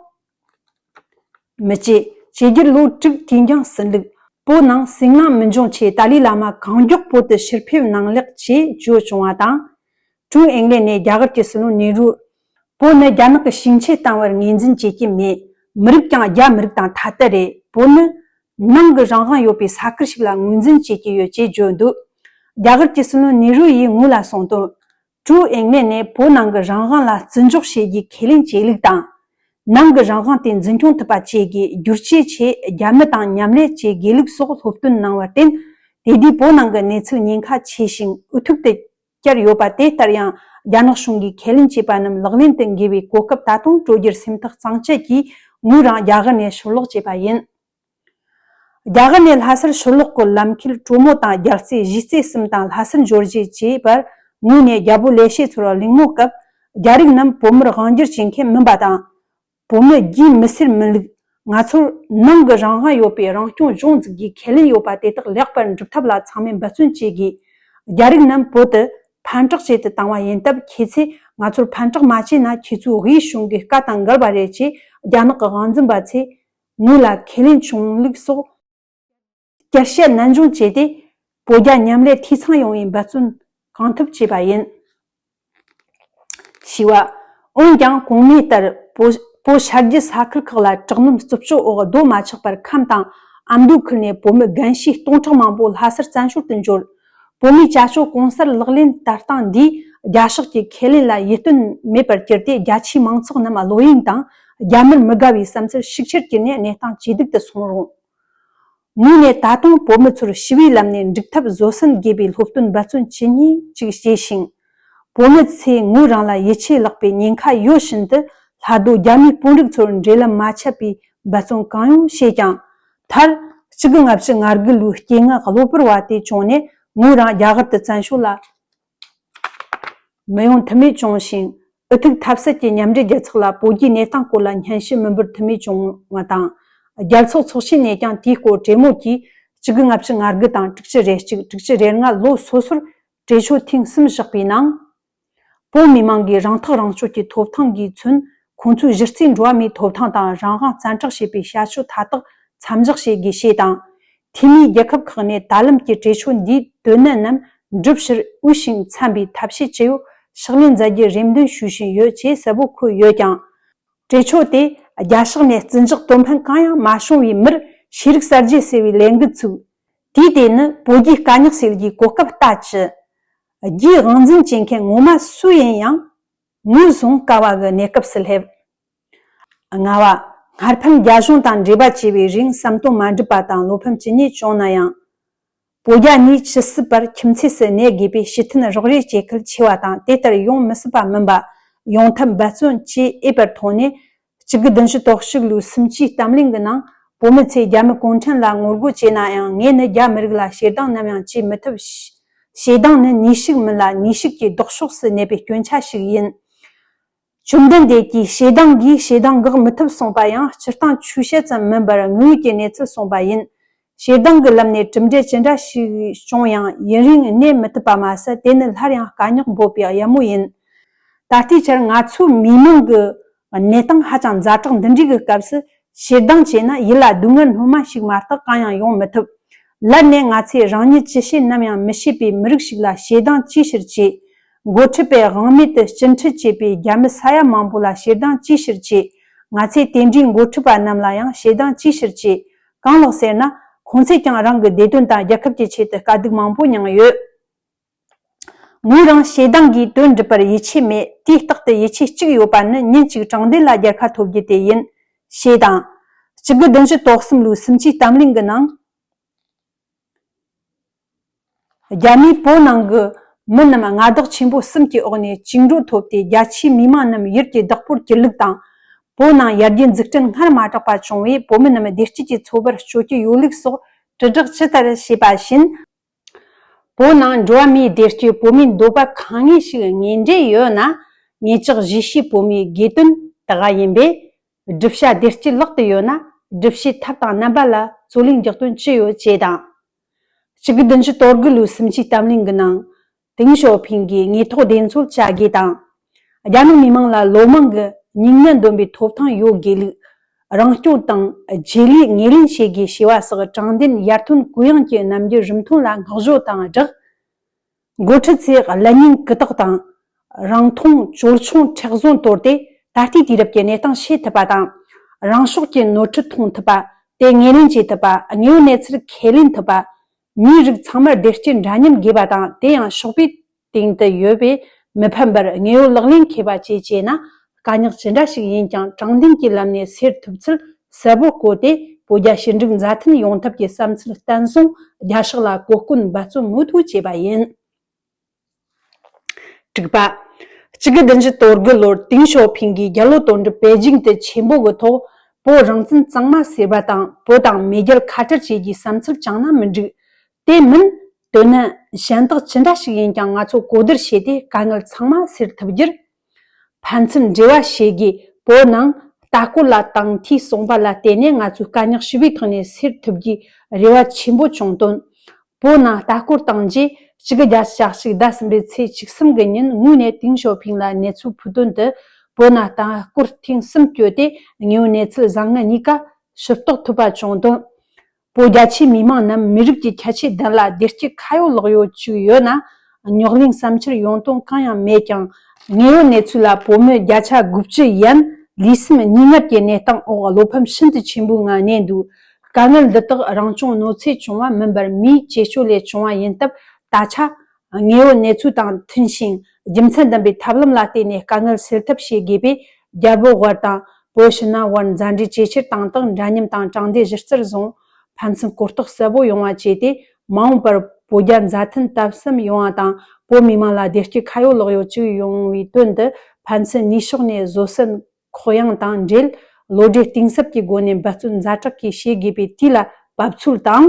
མི་བྱེད། བཅོས་བསྒྱུར་ལོ་དྲུག་དུས་འགྱངས་ཟིན་ལུགས། བོད་ནང་སུན་སྣང་མི་འབྱུང་ཆེད་ཏཱ་ལའི་བླ་མ་གང་མགྱོགས་བོད་དུ་ཕྱིར་ཕེབས་གནང་ལེགས་ཅེས་བརྗོད་བྱུང་བ་དང་། ཀྲུང་ཨིན་ལན་ནས་རྒྱ་གར་གྱི་སྲིད་བློན་ནེ་རུར། བོད་ནི་རྒྱ་ནག་གི་ཞིང་ཆེན་བཏང་བར་ངོས་འཛིན་བྱེད་ཀྱི་མེད། མི་རིགས་ཀྱང་རྒྱ་མི་རིགས་དང་ཐ་དད་རེད། བོད་ནི་ནང་གི་རང་དབང་ཡོད་པའི་ས་ཁུལ་ཞིག་ལ་ངོས་འཛིན་བྱེད་ཀྱི་ཡོད་ཅེས་བརྗོད་འདུག་རྒྱ་གར་གྱི་སྲིད་བློན་ནེ་རུ་ཡིས་ངོས་ལ་གསུངས་དོན། ཀྲུའུ་ཨིང་ལེན་ནས་བོད་ནང་གི་རང་དབང་ལ་བརྩི་འཇོག་བྱེད་རྒྱུའི་ཁས་ལེན་བྱེད་ལུགས་དང་། ནང་གི་རང་དབང་དེ་འཛིན་སྐྱོང་ཐུབ་པ་བཅས་ཀྱི་བསྒྱུར་བཅོས་ཆེད་རྒྱ་མི་དང་མཉམ་ལས་བྱེད་དགོས་ལུགས་སོགས་སློབ་སྟོན་གནང་བར་བརྟེན། དེ་དུས་བོད་ནང་གི་གནས་ཚུལ་ཉེན་ཁ་ཆེ་ཞིང་འུ་ཐུག་ཏུ་གྱར་ཡོད་པ་དེ་ལྟར་ཡང་རྒྱ་ནག་གཞུང་གིས་ཁས་ལེན་བྱས་པ་རྣམས་ལག་ལེན་དུ་འགེལ་བའི་གོ་སྐབས་ད་དུང་སྤྲོད་རྒྱུར་སེམས་ཐག་གཙང་བཅད་ཀྱིས་ངོས་རང་རྒྱ་གར་ནས་ཕྱིར་ལོག་བྱས་པ་ཡིན། རྒྱ་གར་ནས་ལྷ་སར་ཕྱིར་ལོག་གི་ལམ་ཁྱེར་གྲོ་མོ་དང་རྒྱལ་རྩེ་གཞིས་རྩེ་གསུམ་དང་ལྷ་སར་འབྱོར་རྗེས་བཅས་པར་ངོས་ནས་རྒྱལ་པོ་ལེགས་བཤད་མཚོར་གླེང་མོལ་སྐབས། རྒྱ་རིགས་རྣམས་བོད་མིར་དབང་སྒྱུར་བྱེད་མཁན་མིན་པ་དང་། བོད་མི་རྒྱུས་མི་སེར་མིན་ལུགས། ང་ཚོར་ནང་གི་རང་དབང་ཡོད་པའི་རང་སྐྱོང་ལྗོངས་འཛུགས་རྒྱུའི་ཁས་ལེན་ཡོད་པ་དེ་དག་ལེགས་པར་འགྲུབ་ཐབས་ལ་ཚང་མས་འབད་བརྩོན་བྱེད་དགོས། རྒྱ་རིགས་རྣམས་བོད་དུ་ཕན་གྲགས་ཆེད་དུ་བཏང་བ་ཡིན་སྟབས། ཁྱེད་ཚོས་ང་ཚོར་ཕན་གྲགས་མ་བྱས་ན་ཁྱེད་ཚོའི་དབུས་གཞུང་གི་བཀའ་དང་འགལ་བ་རེད་ཅེས་རྒྱ་ནག་གི་དབང་འཛིན་པ་ཚོས་ངོས་ལ་ཁས་ལེན་བྱུང་ལུགས་སོགས། བསྐྱར་བཤད་ནན་སྦྱོང་བྱས་ཏེ། བོད་རྒྱ་མཉམ་ལས་འཐུས་ཚང་ཡོང་བའི་འབད་བརྩོན་གང་ཐུབ་བྱས་པ་ཡིན། ཞེས་པ། འོན་ཀྱང་གོང་སྨོས་ལྟར་བོད་བོད་ཤར་རྒྱུད་ས་ཁུལ་ཁག་ལ་དྲག་གནོན་རྩུབ་སྤྱོད་འོག་རྡོ་མ་ཆག་པར་ཁམས་དང་ཨ་མདོ་ཁུལ་ནས་བོད་མི་རྒན་ཤོས་སྟོང་ཕྲག་མང་པོ་ལྷ་སར་བཙན་བྱོལ་དུ་འབྱོར། བོད་མིའི་བྱ་སྤྱོད་གང་སར་ལག་ལེན་བསྟར་སྟངས་འདིས་རྒྱ་ཕྱོགས་ཀྱི་ཁས་ལེན་ལ་ཡིད་རྟོན་མེད་པར་གྱུར་ཏེ། རྒྱ་ཆེའི་མང་ཚོགས་རྣམས་བློ་གཡེང་དང་རྒྱ་མིར་མི་དགའ་བའི་བསམ་ཚུལ་ཤུགས་ཆེར་གྱུར་ནས་གནས་སྟངས་ཇེ་སྡུག་ཏུ་སོང་རུང་། ངོས་ནས་ད་དུང་བོད་མི་ཚོར་ཞི་བའི་ལམ་ནས་འགྲིག་ཐབས་བཟོད་གསོལ་དགོས་པའི་སློབ་སྟོན་འབད་བརྩོན་ཇི་སྙེད་ཅིག་བྱས་ཤིང་། བོད་མི་ཚོས་ངོས་རང་ལ་ཡིད་ཆེས་ལྷག་པའི་ཉེན་ཁ་ཡོད་བཞིན་དུ། ལྷ་རྡོ་རྒྱ་མིའི་དཔོན་རིགས་ཚོར་འབྲེལ་ལམ་མ་ཆད་པའི་འབད་བརྩོན་གང་ཡོང་བྱས་ཀྱང་། མཐར་གཅིག་དགུ་ལྔ་བཅུ་ང་དགུ་ལོའི་སྐྱེ་ངན་གློ་བུར་བ་དེ་བྱུང་ནས། ངོས་རང་རྒྱ་གར་དུ་བཙན་བྱོལ་ལ་མི་ཡོང་ཐུབ་མེད་བྱུང་ཞིང་། འུ་ཐུག་ཐབས་ཟད་ཀྱིས་མཉམ་འབྲེལ་རྒྱལ་ཚོགས་ལ་བོད་རྒྱའི་གནས་སྟངས་སྐོར་ལ་སྙན་ཞུ་མི་འབུལ་ཐུབ་མེད་བྱུང་བ་དང་། རྒྱལ་ཚོགས་ཚོགས་ཆེན་ནས་ཀྱང་དེའི་སྐོར་གྲོས་མོལ་གྱིས། གཅིག་དགུ་ལྔ་བཅུ་ང་དགུ་དང་དྲུག་ཅུ་རེ་གཅིག་དྲུག་ཅུ་རེ་ལྔ་ལོ་སོ་སོར་གྲོས་ཆོད་ཐེངས་གསུམ་བཞག་པའི་ནང་། བོད་མི་མང་གིས་རང་ཐག་རང་གཅོད་ཀྱི་ཐོབ་ཐང་གིས་མཚོན། ཁོང་ཚོའི་གཞི་རྩའི་འགྲོ་བ་མིའི་ཐོབ་ཐང་དང་རང་དབང་བཙན་དྲག་བྱེད་པའི་བྱ་སྤྱོད་མཐའ་དག་མཚམས་འཇོག་བྱེད་དགོས་ཞེས་དང་། འཐུས་མིའི་རྒྱལ་ཁབ་ཁག་ནས་ད་ལམ་གྱི་གྲོས་ཆོད་འདིའི་དོན་གནད་རྣམས་འགྲུབ་ཕྱིར་དབུས་ཤིང་འཚམ་པའི་ཐབས་ཤེས་ཇི་ཡོད་ཕྱག་ལེན་མཛད་རྒྱུའི་རེ་འདུན་ཞུ་བཞིན་ཡོད་ཅེས་གསལ་པོ་འཁོད་ཡོད་ཀྱང་། གྲོས་ཆོད་དེ་རྒྱ་ཕྱོགས་ནས་བརྩི་འཇོག་དོན་ཕན་གང་ཡང་མ་བྱུང་བའི་མིར་ཤེས་རིག་གསར་བརྗེ་ཟེར་བའི་ལས་འགུལ་ཚུགས། དུས་དེ་ནི་བོད་རྒྱའི་དཀའ་རྙོག་སེལ་རྒྱུའི་གོ་སྐབས་ལྟ་ཅི། རྒྱའི་དབང་འཛིན་བྱེད་མཁན་ངོ་མ་སུ་ཡིན་ཡང་ངོས་བཟུང་དཀའ་བ་གི་གནས་སྐབས་སུ་སླེབས། ལྔ་བ། སྔར་ཕན་རྒྱ་གཞུང་དང་འབྲེལ་བ་བྱས་པའི་རིང་བསམ་དོན་མ་འགྲུབ་པ་དང་བློ་ཕམ་ཇི་སྙེད་བྱུང་ན་ཡང་། བོད་རྒྱ་གཉིས་ཇི་སྲིད་བར་ཁྱིམ་མཚེས་སུ་གནས་དགོས་པའི་ཕྱི་ཐོན་རོགས་རེས་བྱེད་ཁུལ་ཆེ་བ་དང་། དེ་ལྟར་ཡོང་མི་སྲིད་པ་མིན་པ་ཡོང་ཐབས་འབད་བརྩོན་བྱེད་འོས་པར་མཐོང་ནས། གཅིག་དགུ་བདུན་ཅུ་དོན་གཅིག་ལོའི་སུམ་ཅུའི་གཏམ་གླེང་གི་ནང་། བོད་མི་ཚོས་རྒྱ་མི་གུང་ཁྲན་ལ་ངོ་རྒོལ་བྱས་ན་ཡང་། ངས་ནི་རྒྱ་མི་རིགས་ལ་ཞེ་སྡང་ནམ་ཡང་བྱེད་མི་ཐུབ། ཞེ་སྡང་ནི་ནུས་ཤུགས་མིན་ལ། ནུས་ཤུགས་ཀྱི་ལྡོག་ཕྱོགས་སུ་གནས་པའི་སྐྱོན་ཆ་ཞིག་ཡིན། བཅོམ་ལྡན་འདས་ཀྱིས་ཞེ་སྡང་གིས་ཞེ་སྡང་འགག་མི་ཐུབ་གསུངས་པ་ཡང་སྤྱིར་བཏང་ཆོས་བཤད་ཙམ་མིན་པར་དངོས་ཡོད་ཀྱི་གནས་ཚུལ་གསུངས་པ་ཡིན། ཞེ་སྡང་གི་ལམ་ནས་གྲུབ་འབྲས་ཅི་འདྲ་ཞིག་བྱུང་ཡང་ཡུན་རིང་གནས་མི་ཐུབ་པ་མ་ཟད། དེ་ནི་སླར་ཡང་དཀའ་རྙོག་འབོད་པའི་གཡབ་མོ་ཡིན། ད་ལྟའི་ཆར་ང་ཚོའི་མི་མང་གི་གནས་སྟངས་ཧ་ཅང་ཛ་དྲག་འདི་འདྲའི་གི་སྐབས་སུ་ཞེ་སྡང་བྱས་ན་ཡིད་ལ་སྡུག་བསྔལ་སྣོན་མ་ཞིག་མ་གཏོགས་གང་ཡང་ཡོང་མི་ཐུབ། ལར་ནས་ང་ཚོས་རང་ཉིད་ཅི་བྱེད་ནམ་ཡང་མི་ཤེས་པའི་མི་རིགས་ཤིག་ལ་ཞེ་སྡང་ཅིའི་ཕྱིར་བྱེད། འགོ་ཁྲིད་པས་དབང་མེད་དུ་སྐྱིན་འཁྲུལ་བྱས་པའི་རྒྱ་མི་ས་ཡ་མང་པོ་ལ་ཞེ་སྡང་ཅིའི་ཕྱིར་བྱེད། ང་ཚོས་དེ་འདྲའི་འགོ་ཁྲིད་པ་རྣམས་ལ་ཡང་ཞེ་སྡང་ཅིའི་ཕྱིར་བྱེད། གང་ལགས་ཟེར་ན། ཁོང་ཚོས་ཀྱང་རང་གི་བདེ་དོན་དང་རྒྱལ་ཁབ་ཀྱི་ཆེད་དུ་དཀའ་སྡུག་མང་པོ་མྱངས་ཡོད། ངོས་རང་ཞེ་སྡང་གིས་དོན་འགྲུབ་པར་ཡིད་ཆེས་མེད། དུས་རྟག་ཏུ་ཡིད་ཆེས་གཅིག་ཡོད་པ་ནི་ཉིན་གཅིག་དྲང་བདེན་ལ་རྒྱལ་ཁ་ཐོབ་རྒྱུ་དེ་ཡིན། ཞེས་དང་། གཅིག་དགུ་བདུན་ཅུ་དོན་གསུམ་ལོའི་སུམ་ཅུའི་གཏམ་གླེང་གི་ནང་། རྒྱ་མིས་བོད་ནང་གི་མི་རྣམས་མངའ་བདག་ཆེན་པོ་གསུམ་གྱི་འོག་ནས་བཅིངས་འགྲོལ་ཐོབ་སྟེ། རྒྱ་ཆེའི་མི་མང་རྣམས་ཡུལ་གྱི་བདག་པོར་གྱུར་ལུགས་དང་། བོད་ནང་ཡར་རྒྱས་འཛུགས་སྐྲུན་སྔར་མ་གྲགས་པ་བྱུང་བས། བོད་མི་རྣམས་བདེ་སྐྱིད་ཀྱི་འཚོ་བར་སྤྱོད་ཀྱི་ཡོད་ལུགས་སོགས་དྲིལ་བསྒྲགས་ཇི་ལྟར་བྱས་པ་བཞིན། བོད་ནང་འགྲོ་བ་མིའི་བདེ་སྐྱིད། བོད་མིའི་འདོད་པ་གང་ངེས་ཤིག་ངེས་འབྲེལ་ཡོད་ན། ངེད་ཅག་གཞིས་བྱེས་བོད་མིའི་དགོས་དོན་དེ་ག་ཡིན་པས། བསྒྲུབ་བྱ་བདེ་སྐྱིད་ལག་ཏུ་ཡོད་ན། སྒྲུབ་བྱེད་ཐབས་དང་རྣམ་པ་ལ་རྩོད་ལེན་རྒྱག་དོན་ཅི་ཡོད་ཅེས་དང་། གཅིག་དགུ་བདུན་ཅུ་དོན་དགུ་ལོའི་སུམ་ཅུའི་གཏམ་གླེང་གི་ནང་། ཏེང་ཞའོ་ཕིང་གིས་དངོས་ཐོག་བདེན་འཚོལ་བྱ་དགོས་དང་། རྒྱ་ནག་མི་མང་ལ་ལོ་མང་གི་མྱིག་སྔ་འདོན་པའི་ཐོབ་ཐང་ཡོད་དགོས་ལུགས། རང་སྐྱོང་དང་རྗེས་ལུས་ངོས་ལེན་བྱེད་དགོས་ཞེས་པ་སོགས་དྲང་བདེན་ཡར་ཐོན་གུ་ཡངས་ཀྱི་རྣམ་འགྱུར་རིམ་ཐོན་ལ་བསྔགས་བརྗོད་དང་སྦྲགས། འགོ་ཁྲིད་ཚོས་གླུ་སྙིང་གུ་དོག་དང་། རང་མཐོང་ཅོལ་ཆུང་མཁྲེགས་བཟུང་དོར་ཏེ། ད་ལྟའི་དུས་རབས་ཀྱི་གནས་སྟངས་ཤེས་ཐུབ་པ་དང་ རང་ཕྱོགས་ཀྱི་ནོར་འཁྲུལ་མཐོང་ཐུབ་པ། དེ་ངོས་ལེན་བྱེད་ཐུབ་པ། དངོས་ཡོད་གནས་ཚུལ་ཁས་ལེན་ཐུབ་པ། མིའི་རིགས་ཚང་མར་བདེ་སྐྱིད་འདྲ་མཉམ་དགོས་པ་དང་། དེ་ཡང་ཞོགས་པའི་སྟེང་དུ་ཡོད་པའི་མི་ཕམ་པར་དངོས་ཡོད་ལག་ལེན་འཁེལ་བ་བཅས་བྱས་ན། དཀའ་རྙོག་ཅི་འདྲ་ཞིག་ཡིན་ཀྱང་དྲང་བདེན་གྱི་ལམ་ནས་སེལ་ཐུབ་ཚུལ་གསལ་པོ་བཀོད་དེ། བོད་རྒྱ་ཞི་འགྲིག་མཛའ་མཐུན་ཡོང་ཐབས་ཀྱི་བསམ་ཚུལ་བརྟན་བཟུང་རྒྱ་ཕྱོགས་ལ་གོ་སྐོན་འབད་བརྩོན་མུ་མཐུད་བྱས་པ་ཡིན། དྲུག་པ། གཅིག་དགུ་བདུན་ཅུ་དོན་དགུ་ལོར་ཏེང་ཞའོ་ཕིང་གིས་རྒྱལ་ལོ་དོན་གྲུབ་པེ་ཅིང་དུ་ཆེན་པོ་གི་ཐོག་བོད་རང་བཙན་གཙང་མ་ཟེར་བ་དང་། བོད་དང་མེས་རྒྱལ་ཁ་བྲལ་བྱེད་རྒྱུའི་བསམ་ཚུལ་བཅངས་ན་མི་འགྲིག་དེ་མིན། དོན་ནི་གཞན་དག་ཅི་འདྲ་ཞིག་ཡིན་ཀྱང་ང་ཚོ་གོ་བསྡུར་བྱས་ཏེ་དཀའ་ངལ་ཚང་མ་སེལ་ཐུབ་རྒྱུར། ཕན་ཚུན་འབྲེལ་བ་བྱེད་དགོས། བོད་ནང་ལྟ་སྐོར་ལ་དང་ཐོས་གསུངས་པ་ལ་བརྟེན་ནས་ང་ཚོའི་དཀའ་རྙོག་ཞི་བའི་ཐོག་ནས་སེལ་ཐུབ་རྒྱུའི་རེ་བ་ཆེན་པོ་བྱུང་དོན། བོད་ནང་ལྟ་སྐོར་བཏང་རྗེས་གཅིག་དགུ་བརྒྱད་ཅུ་གྱ་གཅིག་ཟླ་གསུམ་པའི་ཚེས་བཅུ་གསུམ་གྱི་ཉིན་ངོས་ནས་ཏེང་ཞའོ་ཕིང་ལ་གནས་ཚུལ་ཕུལ་དོན་དུ། བོད་ནང་ལྟ་སྐོར་ཐེངས་གསུམ་བསྐྱོད་དེ་དངོས་ཡོད་གནས་ཚུལ་བཟང་ངན་གཉིས་ཀ་ཞིབ་རྟོག་ཐུབ་པ་བྱུང་དོན། བོད་རྒྱ་ཆེའི་མི་མང་རྣམས་མི་རིགས་ཀྱི་ཁྱད་ཆོས་ལྡན་ལ་བདེ་སྐྱིད་ཁ་ཡོད་ལག་ཡོད་ཅིག་ཡོད་ན། རྙོག་གླེང་བསམ་འཆར་ཡོང་དོན་གང་ཡང་མེད་ཀྱང་། དངོས་ཡོད་གནས་ཚུལ་ལ་བོད་མི་བརྒྱ་ཆ་དགུ་བཅུ་ཡན་ལུས་སེམས་ཉེན་ཉེས་ཀྱི་གནས་སྟངས་འོག་བློ་ཕམ་ཤིན་ཏུ་ཆེན་པོའི་ངང་གནས་འདུག་དཀའ་ངལ་འདི་དག་རང་བྱུང་གནོད་འཚེ་བྱུང་བ་མིན་པར་མིའི་བྱེད་སྤྱོད་ལས་བྱུང་བ་ཡིན་སྟབས། ད་ཆ་དངོས་ཡོད་གནས་ཚུལ་དང་མཐུན་ཞིང་རྒྱུ་མཚན་ལྡན་པའི་ཐབས་ལམ་ལ་བརྟེན་ནས་དཀའ་ངལ་སེལ་ཐབས་བྱེད་དགོས་པས། རྒྱལ་པོ་དབར་དང་བོད་ཕྱི་ནང་དབར་མཛའ་འབྲེལ་ཇེ་ཆེར་བཏང་སྟེ། འདྲ་མཉམ་དང་དྲང་བདེན་གཞི་རྩར་བཟུང་། ཕན་ཚུན་གོ་རྟོགས་གསལ་པོ་ཡོང་བ་བྱས་ཏེ། མ་འོངས་པར་བོད་རྒྱ་མཛའ་མཐུན་དམ་ཟབ་ཡོང་བ་དང་། བོད་མི་མང་ལ་བདེ་སྐྱིད་ཁ་ཡོད་ལག་ཡོད་ཅིག་ཡོང་བའི་དོན་དུ། ཕན་ཚུན་ནུས་ཕྱོགས་ནས་བཟོད་བསྲན་ཁོག་ཡངས་དང་འབྲེལ། བློ་གྲོས་གཏིང་ཟབ་ཀྱི་སྒོ་ནས་འབད་བརྩོན་ཛ་དྲག་གིས་བྱེད་དགོས་པའི་དུས་ལ་བབ་ཚུལ་དང་།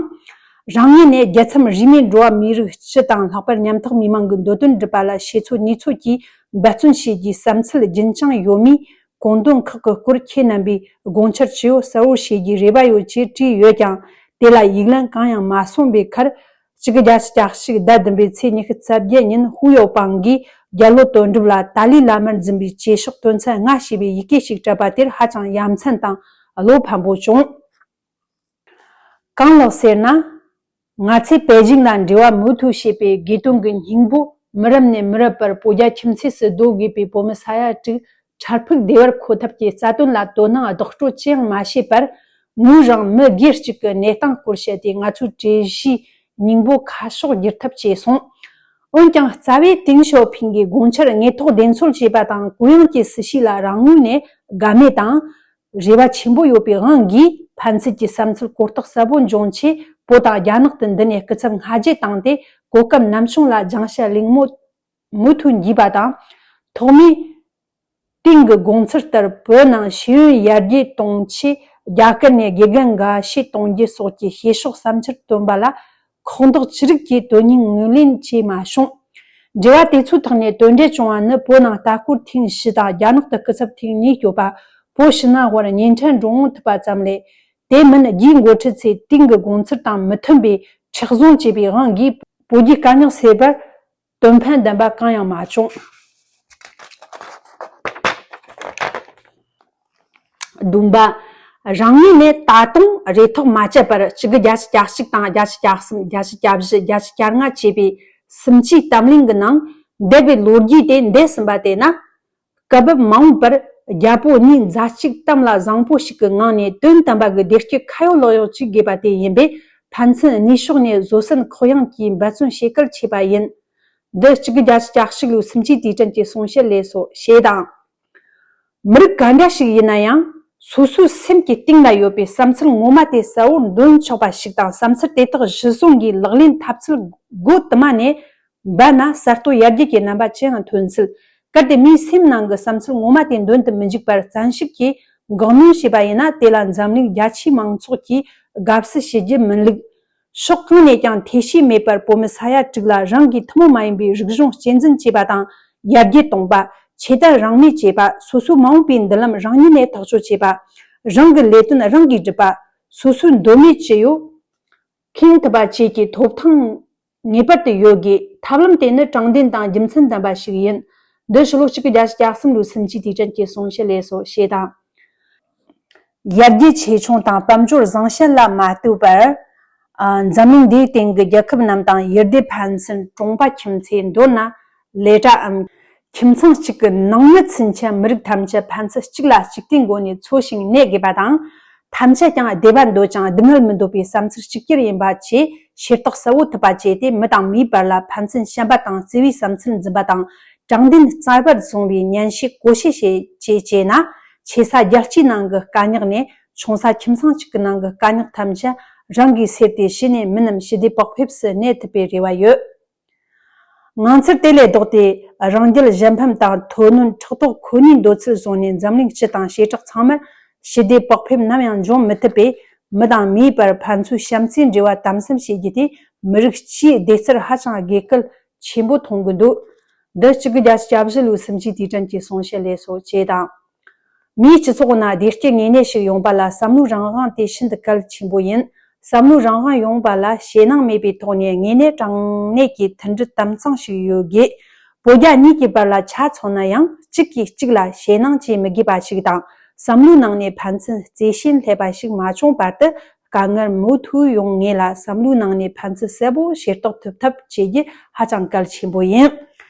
རང་ངོས་ནས་རྒྱལ་མཚམས་རིས་མེད་འགྲོ་བ་མིའི་རིགས་སྤྱི་དང་ལྷག་པར་ཉམ་ཐག་མི་མང་གི་འདོད་དོན་སྒྲུབ་པ་ལ་ཤེས་ཚོད་ནུས་ཚོད་ཀྱིས་འབད་བརྩོན་བྱེད་རྒྱུའི་བསམ་ཚུལ་རྒྱུན་བསྐྱངས་ཡོད་མུས། གོ་འདོན་ཁག་གི་སྐོར་ཁྱེད་རྣམ་པས་དགོངས་འཆར་ཇི་ཡོད་གསལ་བོར་བྱེད་རྒྱུའི་རེ་བ་ཡོད་ཅེས་བྲིས་ཡོད་ཀྱང་། དེ་ལ་ཡིག་ལན་གང་ཡང་མ་སོང་བའི་ཁར། གཅིག་དགུ་བརྒྱད་ཅུ་གྱ་གཅིག་ཟླ་བདུན་པའི་ཚེས་ཉི་ཤུ་རྩ་བརྒྱད་ཉིན་ཧུའུ་ཡའོ་པང་གིས་རྒྱལ་ལོ་དོན་གྲུབ་ལ་ཏཱ་ལའི་བླ་མར་འཛིན་པའི་གྲོས་ཤོག་དོན་ཚན་ལྔ་ཞེས་པའི་ཡི་གེ་ཞིག་སྤྲད་པ་དེར་ཧ་ཅང་ཡ་མཚན་དང་བློ་ཕམ་པོ་བྱུང་། གང་ལགས་ཟེར་ན། ང་ཚོས་པེ་ཅིང་ལ་འབྲེལ་བ་མུ་མཐུད་བྱེད་པའི་དགོས་དོན་གྱི་སྙིང་པོ། མི་རབས་ནས་མི་རབས་བར་བོད་རྒྱ་ཁྱིམ་མཚེས་སུ་སྡོད་དགོས་པའི་བོད་མི་ས་ཡ་དྲུག་འཕྲལ་ཕུགས་བདེ་བར་འཁོད་ཐབས་ཀྱི་རྩ་དོན་ལ་དོ་སྣང་རྡོག་སྤྲོད་ཅི་ཡང་མ་བྱས་པར། ངོས་རང་མི་སྒེར་གཅིག་གི་གནས་སྟངས་སྐོར་བཤད་དེ། ང་ཚོའི་གྲོས་གཞིའི་སྙིང་པོ་ཁ་ཕྱོགས་བསྒྱུར་ཐབས་བྱས་སོང་། འོན་ཀྱང་རྩ་བའི་ཏེང་ཞའོ་ཕིང་གི་དགོངས་འཆར་དངོས་ཐོག་བདེན་འཚོལ་བྱས་པ་དང་། གུ་ཡངས་ཀྱི་སྲིད་བྱུས་ལ་རང་ངོས་ནས་དགའ་མོས་དང་རེ་བ་ཆེན་པོ་ཡོད་པའི་དབང་གིས། ཕན་ཚུན་གྱི་བསམ་ཚུལ་གོ་རྟོགས་གསལ་པོ་འབྱུང་ཆེད། བོད་དང་རྒྱ་ནག་ཏུ་འདི་ནས་སྐུ་ཚབ་སྔ་རྗེས་བཏང་སྟེ། གོ་སྐབས་ནམ་བྱུང་ལ་སྦྱང་བྱ་གླེང་མོལ་མུ་མཐུད་བགྱིས་པ་དང་། ཐོག་མའི་ཏིང་གི་དགོངས་ཚུལ་ལྟར་བོད་ནང་ཤེས་ཡོན་ཡར་རྒྱས་གཏོང་ཆེད། རྒྱ་གར་ནས་དགེ་རྒན་འགའ་ཞིག་གཏོང་རྒྱུ་སོགས་ཀྱི་བྱེད་ཕྱོགས་བསམ་འཆར་བཏོན་པ་ལ། ཁོག་འདོགས་ཅི་རིགས་ཀྱིས་དོན་སྙིང་ངོས་ལེན་བྱས་མ་བྱུང་། འབྲེལ་བ་དེ་ཚོའི་ཐོག་ནས་དོན་འབྲས་བྱུང་བ་ནི། བོད་ནང་ལྟ་སྐོར་ཐེངས་བཞི་དང་། རྒྱ་ནག་ཏུ་སྐུ་ཚབ་ཐེངས་གཉིས་བསྐྱོད་པ། བོད་ཕྱི་ནང་དབར་གཉིས་ཕྲན་འགྲོ་འོང་ཐུབ་པ་ཙམ་ལས། དེ་མིན་རྒྱའི་འགོ་ཁྲིད་ཚོས་ཏིང་གི་དགོངས་ཚུལ་དང་མི་མཐུན་པའི་མཁྲེགས་བཟུང་བྱས་པའི་དབང་གིས། བོད་རྒྱའི་དཀའ་རྙོག་སེལ་བར་དོན་ཕན་ལྡན་པ་གང་ཡང་མ་བྱུང་། བདུན་པ། རང་ངོས་ནས་ད་དུང་རེ་ཐག་མ་བཅད་པར་གཅིག་དགུ་བརྒྱད་ཅུ་གྱ་གཅིག་དང་། བརྒྱད་ཅུ་གྱ་གསུམ། བརྒྱད་ཅུ་གྱ་བཞི། བརྒྱད་ཅུ་གྱ་ལྔ་བཅས་པའི་སུམ་ཅུའི་གཏམ་གླེང་གི་ནང་། འདས་པའི་ལོ་རྒྱུས་དེ་འདས་ཟིན་པ་དེ་ན། སྐབས་བབ་མ་འོངས་པར་རྒྱལ་པོ་གཉིས་མཛའ་གཅིག་གཏམ་ལ་བཟང་པོ་ཞིག་གི་ངང་ནས་དོན་དམ་པ་གི་བདེ་སྐྱིད་ཁ་ཡོད་ལག་ཡོད་ཅིག་དགོས་པ་དེ་ཡིན་པས། ཕན་ཚུན་ནུས་ཕྱོགས་ནས་བཟོད་བསྲན་ཁོག་ཡངས་ཀྱིས་འབད་བརྩོན་བྱེད་གལ་ཆེ་བ་ཡིན། འདི་གཅིག་དགུ་བརྒྱད་ཅུ་གྱ་གཅིག་ལོའི་སུམ་ཅུའི་དུས་དྲན་གྱི་གསུང་བཤད་ལས་སོ་ཞེས་དང་། མི་རིགས་ག་འདྲ་ཞིག་ཡིན་ན་ཡང་། སོ་སོའི་སེམས་ཀྱི་གཏིང་ལ་ཡོད་པའི་བསམ་ཚུལ་ངོ་མ་དེ་གསལ་བོར་འདོན་ཆོག་པ་ཞིག་དང་། བསམ་ཚུལ་དེ་དག་གཞི་བཟུང་གིས་ལག་ལེན་འཐབ་ཚུལ་སྒོ་དུ་མ་ནས་འབད་ན། གསར་གཏོད་ཡར་རྒྱས་ཀྱི་རྣམ་པ་ཅི་ཡང་ཐོན་སྲིད། གལ་ཏེ་མིའི་སེམས་ནང་གི་བསམ་ཚུལ་ངོ་མ་དེ་འདོན་དུ་མི་འཇུག་པར་བཙན་ཤུགས་ཀྱིས་འགོག་སྣོན་བྱས་པ་ཡིན་ན། དེ་ལ་འཛམ་གླིང་རྒྱ་ཆེའི་མང་ཚོགས་ཀྱིས་དགའ་བསུ་བྱེད་རྒྱུ་མིན་ལུགས། ཕྱོགས་གང་ནས་ཀྱང་ཐེ་བྱུས་མེད་པར་བོད་མི་ས་ཡ་དྲུག་ལ་རང་གི་ཐུན་མོང་མ་ཡིན་པའི་རིག་གཞུང་གཅེས་འཛིན་བྱེད་པ་དང་ཡར་རྒྱས་གཏོང་པ། ཆོས་དད་རང་མོས་བྱེད་པ། སོ་སོའི་མ་འོངས་པའི་མདུན་ལམ་རང་ཉིད་ནས་ཐག་གཅོད་བྱེད་པ། རང་གི་ལས་དོན་རང་གིས་སྒྲུབ་པ། སོ་སོའི་འདོད་མོས་ཅི་ཡོད་ཁེངས་ཐུབ་པ་བཅས་ཀྱི་ཐོབ་ཐང་ངེས་པར་དུ་ཡོད་དགོས། ཐབས་ལམ་དེ་ནི་དྲང་བདེན་དང་རྒྱུ་མཚན་ལྡན་པ་ཞིག་ཡིན། འདི་ཕྱི་ལོ་གཅིག་དགུ་བརྒྱད་ཅུ་གྱ་གསུམ་ལོའི་སུམ་ཅུའི་དུས་དྲན་གྱི་གསུང་བཤད་ལས་སོ་ཞེས་དང་། ཡར་རྒྱས་ཆེ་ཆུང་དང་དཔལ་འབྱོར་བཟང་ཞན་ལ་མ་ལྟོས་པར། ཨ། འཛམ་གླིང་འདིའི་སྟེང་གི་རྒྱལ་ཁབ་རྣམས་དང་ཡུལ་སྡེ་ཕན་ཚུན་གྲོང་པ་ཁྱིམ་མཚེས། མདོར་ན་ལས་གྲྭའམ་ ཁྱིམ་ཚང་གཅིག་གི་ནང་མི་ཚུན་ཆད་མི་རིགས་ཐམས་ཅད་ཕན་ཚུན་གཅིག་ལ་གཅིག་བརྟེན་སྒོ་ནས་འཚོ་ཞིང་གནས་དགོས་པ་དང་། ཐམས་ཅད་ཀྱང་བདེ་བ་འདོད་ཅིང་སྡུག་བསྔལ་མི་འདོད་པའི་བསམ་ཚུལ་གཅིག་གྱུར་ཡིན་པ་བཅས་ཤེས་རྟོགས་གསལ་བོ་ཐུབ་པ་བཅས་ཏེ། མི་དང་མིའི་བར་ལ་ཕན་ཚུན་བྱམས་པ་དང་བརྩེ་བའི་བསམ་ཚུལ་འཛིན་པ་དང་། དྲང་བདེན་རྩ་བར་བཟུང་བའི་ཉན་ཤེས་གོ་ཤེས་བཅས་བྱས་ན། ཆེ་ས་རྒྱལ་སྤྱིའི་ནང་གི་དཀའ་རྙོག་ནས། ཆུང་ས་ཁྱིམ་ཚང་གཅིག་གི་ནང་གི་དཀའ་རྙོག་ཐམས་ཅད་རང་གིས་སེལ་ཏེ། གཞི་ནས་མི་རྣམས་ཞི་བདེ་བག་ཕེབས་སུ་གནས་ཐུབ་པའི་རེ་བ་ཡོད། ངང་ཚུལ་དེ་ལས་ལྡོག་སྟེ། རང་རྒྱལ་གཞན་ཕམ་དང་མཐོ་གནོན་ཕྲག་དོག་ཁོ་ནའི་འདོད་ཚུལ་བཟུང་ནས། འཛམ་གླིང་སྤྱི་དང་བྱེ་བྲག་ཚང་མར་ཞི་བདེ་བག་ཕེབས་ནམ་ཡང་འབྱུང་མི་ཐུབ་པས། མི་དང་མིའི་བར་ཕན་ཚུན་བྱམས་བརྩེའི་འབྲེལ་བ་དམ་ཟབ་བྱེད་རྒྱུ་དེ་མི་རིགས་སྤྱིའི་བདེ་རྩར་ཧ་ཅང་དགོས་གལ་ཆེན་པོ་མཐོང་གི་འདུག། འདི་བཅུ་དགུ་བརྒྱ་བཞི་བཅུ་ཞེ་བཞི་ལོའི་སུམ་ཅུའི་དུས་དྲན་གྱི་གསུང་བཤད་ལས་སོ་བཅས་དང་། མིའི་སྤྱི་ཚོགས་ནང་བདེ་སྐྱིད་ངེས་གནས་ཤིག་ཡོང་བ་ལ་བསམ་བློའི་རང་དབང་དེ་ཤིན་ཏུ་གལ་ཆེན་པོ་ཡིན། བསམ་བློའི་རང་དབང་ཡོང་བ་ལ་ཞེད་སྣང་མེད་པའི་ཐོག་ནས་དངོས་གནས་དྲང་གནས་ཀྱི་མཐུན་སྒྲིལ་དམ་གཙང་ཞིག་ཡོད་དགོས། བོད་རྒྱ་གཉིས་ཀྱི་བར་ལ་ཆ་མཚོན་ན་ཡང་། གཅིག་གིས་གཅིག་ལ་ཞེད་སྣང་བྱེད་མི་དགོས་པ་ཞིག་དང་། བསམ་བློའི་ནང་ནས་ཕན་ཚུན་བརྩེ་ཞེན་སླེབས་པ་ཞིག་མ་བྱུང་བར་དུ། དཀའ་ངལ་མུ་མཐུད་ཡོང་ངེས་ལ། བསམ་བློའི་ནང་ནས་ཕན་ཚུན་གསལ་པོ་ཤེས་རྟོགས་ཐུབ་ཐབས་བྱེད་རྒྱུ་ཧ་ཅང་གལ་ཆེན་པོ་ཡིན།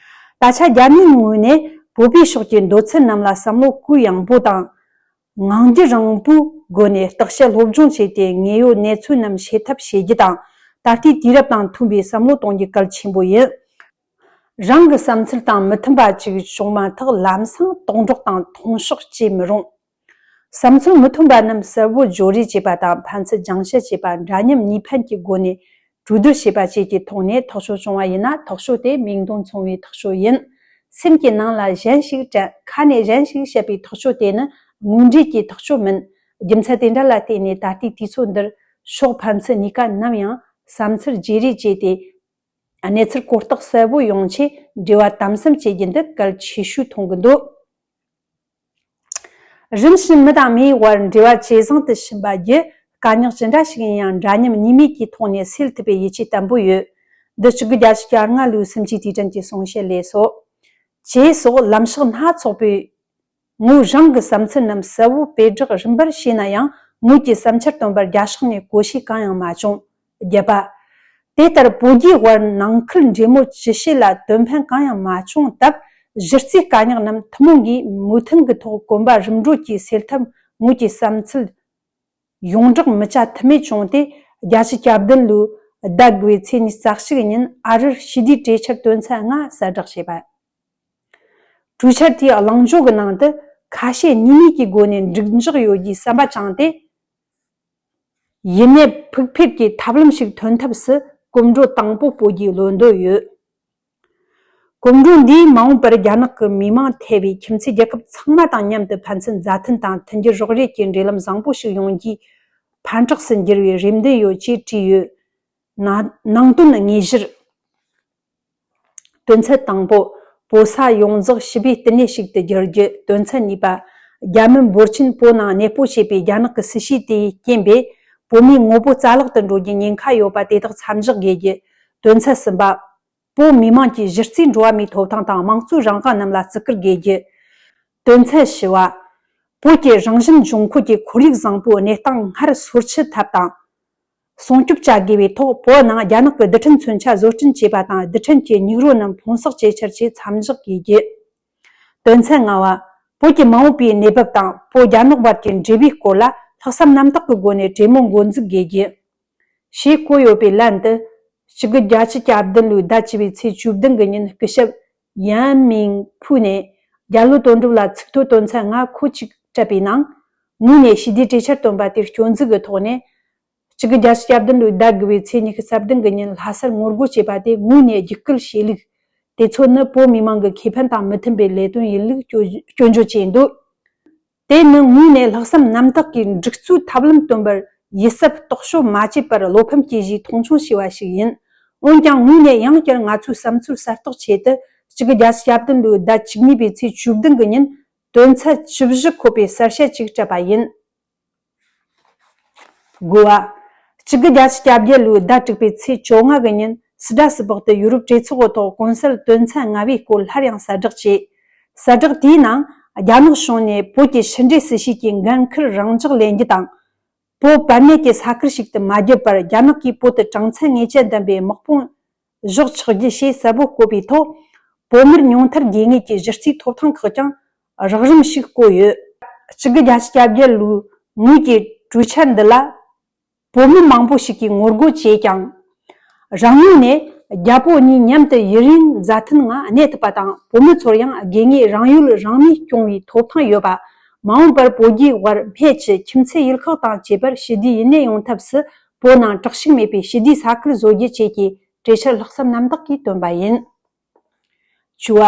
ད་ཆ་རྒྱ་མིའི་ངོས་ནས་བོད་པའི་ཕྱོགས་ཀྱི་འདོད་ཚུལ་རྣམས་ལ་བསམ་བློ་གུ་ཡངས་པོ་དང་། ངང་རྒྱུད་རིང་པོའི་སྒོ་ནས་བརྟག་དཔྱད་སློབ་སྦྱོང་བྱས་ཏེ། དངོས་ཡོད་གནས་ཚུལ་རྣམས་ཤེས་ཐབས་བྱེད་རྒྱུ་དང་། ད་ལྟའི་དུས་རབས་དང་མཐུན་པའི་བསམ་བློ་གཏོང་རྒྱུ་གལ་ཆེན་པོ་ཡིན། རང་གི་བསམ་ཚུལ་དང་མི་མཐུན་པ་ཅིག་བྱུང་མ་ཐག་ལམ་སང་དོགས་འདྲོག་དང་མཐོང་ཕྱོགས་བཅད་མི་རུང་། བསམ་ཚུལ་མི་མཐུན་པ་རྣམས་གསལ་བོ་བརྗོད་རེས་བྱེད་པ་དང་། ཕན་ཚུན་སྦྱང་བཤད་བྱེད་པ། འདྲ་མཉམ་གཉིས་ཕན་གྱི་སྒོ་ནས་གྲོས་བསྡུར་བྱེད་པ་བཅས་ཀྱི་ཐོག་ནས་ཐག་གཅོད་བྱུང་བ་ཡིན་ན། ཐག་གཅོད་དེ་མིག་མཐོང་མཚུངས་པའི་ཐག་གཅོད་ཡིན། སེམས་ཀྱི་ནང་ལ་གཞན་ཞིག་དྲན། ཁ་ནས་གཞན་ཞིག་བཤད་པའི་ཐག་གཅོད་དེ་ནི་དངོས་འབྲེལ་གྱི་ཐག་གཅོད་མིན། རྒྱུ་མཚན་དེ་འདྲ་ལ་བརྟེན་ནས། ད་ལྟའི་དུས་ཚོད་འདིར་ཕྱོགས་ཕན་ཚུན་གཉིས་ཀ་ནམ་ཡང་བསམ་ཚུལ་བརྗེ་རེས་བྱས་ཏེ། གནས་ཚུལ་གོ་རྟོགས་གསལ་བོ་ཡོང་ཆེད་འབྲེལ་བ་དམ་ཟབ་བྱེད་རྒྱུ་འདི་གལ་ཆེ་ཤོས་མཐོང་གི་འདུག། རིམ་བཞིན་མི་དང་མིའི་བར་འབྲེལ་བ་ཇེ་བཟང་དུ་ཕྱིན་པ་བརྒྱུད། དཀའ་རྙོག་ཇི་འདྲ་ཞིག་ཡིན་ཡང་། འདྲ་མཉམ་གཉིས་མོས་ཀྱི་ཐོག་ནས་སེལ་ཐུབ་པའི་ཡིད་ཆེས་བརྟན་པོ་ཡོད། འདི་བཅུ་དགུ་བརྒྱ་བཅུ་གྱ་ལྔ་ལོའི་སུམ་ཅུའི་དུས་དྲན་གྱི་གསུང་བཤད་ལས་སོ། ཅེས་སོགས་ལམ་ཕྱོགས་སྣ་ཚོགས་པའི་ངོས་རང་གི་བསམ་ཚུལ་རྣམས་གསལ་བོ་སྤེལ་བསྒྲགས་རིམ་པར་བྱས་ན་ཡང་། ངོས་ཀྱི་བསམ་འཆར་བཏོན་པར་རྒྱ་ཕྱོགས་ནས་གོ་ཤེས་གང་ཡང་མ་བྱུང་། བརྒྱད་པ། དེ་ལྟར་བོད་རྒྱའི་དབར་ནང་ཁུལ་འབྲེལ་མོལ་ཇི་བྱེད་ལ་དོན་ཕན་གང་ཡང་མ་བྱུང་སྟབས། གཞི་རྩའི་དཀའ་རྙོག་རྣམས་ཐུན་མོང་གིས་མོས་མཐུན་གྱི་ཐོག་གོམ་པ་རིམ་བགྲོད་ཀྱིས་སེལ་ཐབས་ངོས་ཀྱི་བསམ་ཚུལ་ཡོངས་བསྒྲགས་མི་བྱ་ཐབས་མེད་བྱུང་སྟེ། བརྒྱད་ཅུ་གྱ་བདུན་ལོའི་ཟླ་དགུ་བའི་ཚེས་ཉི་ཤུ་རྩ་གཅིག་ཉིན་ཨ་རིར་ཞི་བདེའི་གྲོས་འཆར་དོན་ཚན་ལྔ་གསལ་བསྒྲགས་བྱས་པ། གྲོས་འཆར་དེའི་གླེང་བརྗོད་ཀྱི་ནང་དུ། ཁ་ཞེ་གཉིས་མེད་ཀྱི་སྒོ་ནས་འགྲིག་འཇགས་ཡོད་རྒྱུའི་བསམ་པ་བཅངས་ཏེ། ཡུན་གནས་ཕུགས་འཕེར་གྱི་ཐབས་ལམ་ཞིག་ཐོན་ཐབས་སུ་གོམ་བགྲོད་དང་པོ་སྤོ་རྒྱུའི་བློ་འདོད་ཡོད། གོམ་བགྲོད་འདིས་མ་འོངས་པར་རྒྱ་ནག་གི་མི་མང་ཐེ་བའི་ཁྱིམ་མཚེས་རྒྱལ་ཁབ་ཚང་མ་དང་མཉམ་དུ་ཕན་ཚུན་མཛའ་མཐུན་དང་མཐུན་འགྱུར་རོགས་རེས་ཀྱི་འབྲེལ་ལམ་བཟང་པོ་ཞིག་ཡོང་རྒྱུའི་ཕན་གྲགས་སུ་འགྱུར་བའི་རེ་འདུན་ཡོད་ཅེས་བྲིས་ཡོད། ནང་དོན་དངོས་གཞིར། དོན་ཚན་དང་པོ། བོད་ས་ཡོངས་རྫོགས་ཞི་བའི་བསྟི་གནས་ཤིག་ཏུ་བསྒྱུར་རྒྱུ། དོན་ཚན་གཉིས་པ། རྒྱ་མི་འབོར་ཆེན་བོད་ནང་གནས་སྤོ་བྱས་པའི་རྒྱ་ནག་གི་སྲིད་བྱུས་དེའི་རྐྱེན་པས། བོད་མིའི་ངོ་བོ་རྩ་བརླག་ཏུ་འགྲོ་རྒྱུའི་ཉེན་ཁ་ཡོད་པ་དེ་དག་མཚམས་འཇོག་དགོས་རྒྱུ། དོན་ཚན་གསུམ་པ། བོད་མི་མང་གི་གཞི་རྩའི་འགྲོ་བ་མིའི་ཐོབ་ཐང་དང་དམངས་གཙོའི་རང་དབང་རྣམས་ལ་བརྩི་བཀུར་དགོས་རྒྱུ། དོན་ཚན་བཞི་བ། བོད་ཀྱི་རང་བཞིན་འབྱུང་ཁུངས་ཀྱི་ཁོར་ཡུག་བཟང་པོའི་གནས་སྟངས་སྔར་སོར་ཆུད་ཐབས་དང་། སྲུང་སྐྱོབ་བྱ་དགོས་པའི་ཐོག་བོད་ནང་རྒྱ་ནག་གི་རྡུལ་ཕྲན་མཚོན་ཆ་བཟོ་སྐྲུན་བྱས་པ་དང་། རྡུལ་ཕྲན་གྱི་སྙིགས་རོ་རྣམས་ཕུང་གསོག་བྱེད་འཆར་ཆེད་མཚམས་འཇོག་དགོས་རྒྱུ། དོན་ཚན་ལྔ་བ། བོད་ཀྱི་མ་འོངས་པའི་གནས་བབ་དང་བོད་རྒྱ་ནག་བར་གྱི་འབྲེལ་བའི་སྐོར་ལ་ལྷག་བསམ་རྣམ་དག་གི་སྒོ་ནས་གྲོས་མོལ་འགོ་འཛུགས་དགོས་རྒྱུ། ཞེས་བཀོད་ཡོད་པའི་ལན་དུ། གཅིག་དགུ་བརྒྱད་ཅུ་གྱ་བདུན་ལོའི་ཟླ་བཅུ་པའི་ཚེས་བཅུ་བདུན་གི་ཉིན་སྐུ་ཞབས་ཡན་མིང་ཕུའུ་ནས་རྒྱ་ལོ་དོན་གྲུབ་ལ་ཚིག་ཐོ་དོན་ཚན་ལྔ་ཁོ་གཅིག་སྤྲད་པའི་ནང་། ངོས་ནས་ཞི་བདེའི་གྲོས་འཆར་བཏོན་པ་དེར་སྐྱོན་འཛུགས་ཀྱི་ཐོག་ནས། གཅིག་དགུ་བརྒྱད་ཅུ་གྱ་བདུན་ལོའི་ཟླ་དགུ་པའི་ཚེས་ཉི་ཤུ་རྩ་བདུན་གི་ཉིན་ལྷ་སར་ངོ་རྒོལ་བྱས་པ་དེ་ངོས་ནས་རྒྱུད་སྐུལ་བྱས་ལུགས། དེ་ཚོ་ནི་བོད་མི་མང་གི་ཁེ་ཕན་དང་མི་མཐུན་པའི་ལས་དོན་ཡིན་ལུགས་སྐྱོན་སྐྱོན་བརྗོད་བྱས་འདུག། དེ་ནི་ངོས་ནས་ལྷག་བསམ་རྣམ་དག་གིས་འགྲིག་བཅུག་ཐབས་ལམ་སྟོན་པར་ཡིད་གཟབ་རྟོག་དཔྱོད་མ་བྱས་པར་བློ་ཕམ་སྐྱེ་གཞིའི་མཐོང་ཆུང་བྱས་པ་ཞིག་ཡིན། འོན་ཀྱང་ངོས་ནས་ཡང་བསྐྱར་ང་ཚོའི་བསམ་ཚུལ་གསལ་རྟོགས་ཆེད་དུ་གཅིག་དགུ་བརྒྱད་ཅུ་གྱ་བདུན་ལོའི་ཟླ་བཅུ་གཉིས་པའི་ཚེས་བཅུ་བདུན་གི་ཉིན་དོན་ཚན་བཅུ་བཞི་འཁོད་པའི་གསལ་བཤད་ཅིག་སྤྲད་པ་ཡིན། དགུ་བ། གཅིག་དགུ་བརྒྱད་ཅུ་གྱ་བརྒྱད་ལོའི་ཟླ་དྲུག་པའི་ཚེས་བཅོ་ལྔ་གི་ཉིན་སི་ཌ་སི་སྦག་ཏུ་ཡུ་རོབ་གྲོས་ཚོགས་འོག་ཐོག་གོང་གསལ་དོན་ཚན་ལྔ་བའི་སྐོར་སླར་ཡང་གསལ་བསྒྲགས་བྱས། གསལ་བསྒྲགས་དེའི་ནང་རྒྱ་ནག་གཞུང་ནས་བོད་ཀྱི་ཕྱི་འབྲེལ་སྲིད་བྱུས་ཀྱི་འགན་འཁུར་རང་འཇགས་ལེན་རྒྱུ་དང་། བོད་བར་གནས་ཀྱི་ས་ཁུལ་ཞིག་ཏུ་མ་བསྒྱུར་བར་རྒྱ་ནག་གིས་བོད་དུ་གྲངས་ཚད་ངེས་ཅན་ལྡན་པའི་དམག་དཔུང་གཞོགས་ཆགས་རྒྱུ་ཞེས་གསལ་པོ་བཀོད་པའི་ཐོག་བོད་མིར་ཉུང་མཐར་དགོས་ངེས་ཀྱི་གཞི་རྩའི་ཐོབ་ཐང་ཁག་ཀྱང་རགས་རིམ་ཞིག་བཀོད་ཡོད། ཆིག་སྟོང་དགུ་བརྒྱ་བརྒྱད་ཅུ་གྱ་བརྒྱད་ལོའི་དངུལ་གྱི་གྲོས་འཆར་འདི་ལ། བོད་མི་མང་པོ་ཞིག་གིས་ངོ་རྒོལ་བྱས་ཀྱང་། རང་ངོས་ནས་རྒྱ་བོད་གཉིས་མཉམ་དུ་ཡུན་རིང་མཛའ་མཐུན་ངང་གནས་ཐུབ་པ་དང་། བོད་མི་ཚོར་ཡང་དགོས་ངེས་རང་ཡུལ་རང་མོས་སྐྱོང་བའི་ཐོབ་ཐང་ཡོད་པ། མ་འོངས་པར་བོད་རྒྱའི་དབར་སྨད་ཀྱི་ཁྱིམ་མཚེས་ཡུལ་ཁག་དང་བཅས་པར་ཞི་བདེའི་ཡུན་གནས་ཡོང་ཐབས་སུ་བོད་ནང་དྲག་ཤུགས་མེད་པའི་ཞི་བདེའི་ས་ཁུལ་བཟོ་རྒྱུ་བཅས་ཀྱི་གྲོས་འཆར་ལྷག་བསམ་རྣམ་དག་གིས་བཏོན་པ་ཡིན། བཅུ་བ།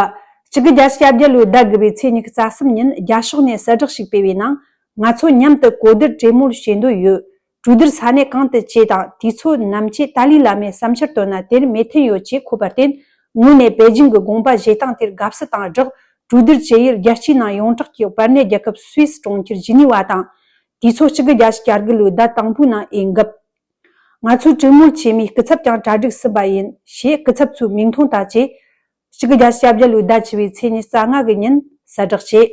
གཅིག་དགུ་བརྒྱད་ཅུ་གྱ་བརྒྱད་ལོའི་ཟླ་དགུ་པའི་ཚེས་ཉི་ཤུ་རྩ་གསུམ་ཉིན་རྒྱ་ཕྱོགས་ནས་གསལ་བསྒྲགས་ཤིག་སྤེལ་བའི་ནང་། ང་ཚོ་མཉམ་དུ་གོ་བསྡུར་གྲོས་མོལ་བྱེད་འདོད་ཡོད། གྲོས་བསྡུར་ས་གནས་གང་དུ་བྱེད་དང་། དུས་ཚོད་ནམ་ཆེད་ཏཱ་ལའི་བླ་མས་བསམ་འཆར་བཏོན་ན་དེར་མོས་མཐུན་ཡོད་ཅེས་འཁོད་པར་བརྟེན། ངོས་ནས་པེ་ཅིང་གི་དགོངས་པ་བཞེས་སྟངས་དེར་དགའ་བསུ་དང་སྦྲགས། གྲོས་བསྡུར་བྱེད་ཡུལ་རྒྱལ་སྤྱིའི་ནང་ཡོངས་གྲགས་ཀྱི་བར་གནས་རྒྱལ་ཁབ་སུད་སི་གྲོང་ཁྱེར་ཇི་ནི་ཝ་དང་། དུས་ཚོད་གཅིག་དགུ་བརྒྱད་ཅུ་གྱ་དགུ་ལོའི་ཟླ་དང་པོའི་ནང་ཨེ་འགབ། ང་ཚོས་གྲོས་མོལ་བྱས་མིའི་སྐུ་ཚབ་ཀྱང་གྲ་སྒྲིག་ཟིན་པ་ཡིན་ཞེས། སྐུ་ཚབ་ཚོའི་མིང་ཐོ་དང་བཅས། གཅིག་དགུ་བརྒྱད་ཅུ་གྱ་བརྒྱད་ལོའི་ཟླ་བཅུ་པའི་ཚེས་ཉི་ཤུ་རྩ་ལྔ་གི་ཉིན་གསལ་བསྒྲགས་བྱས།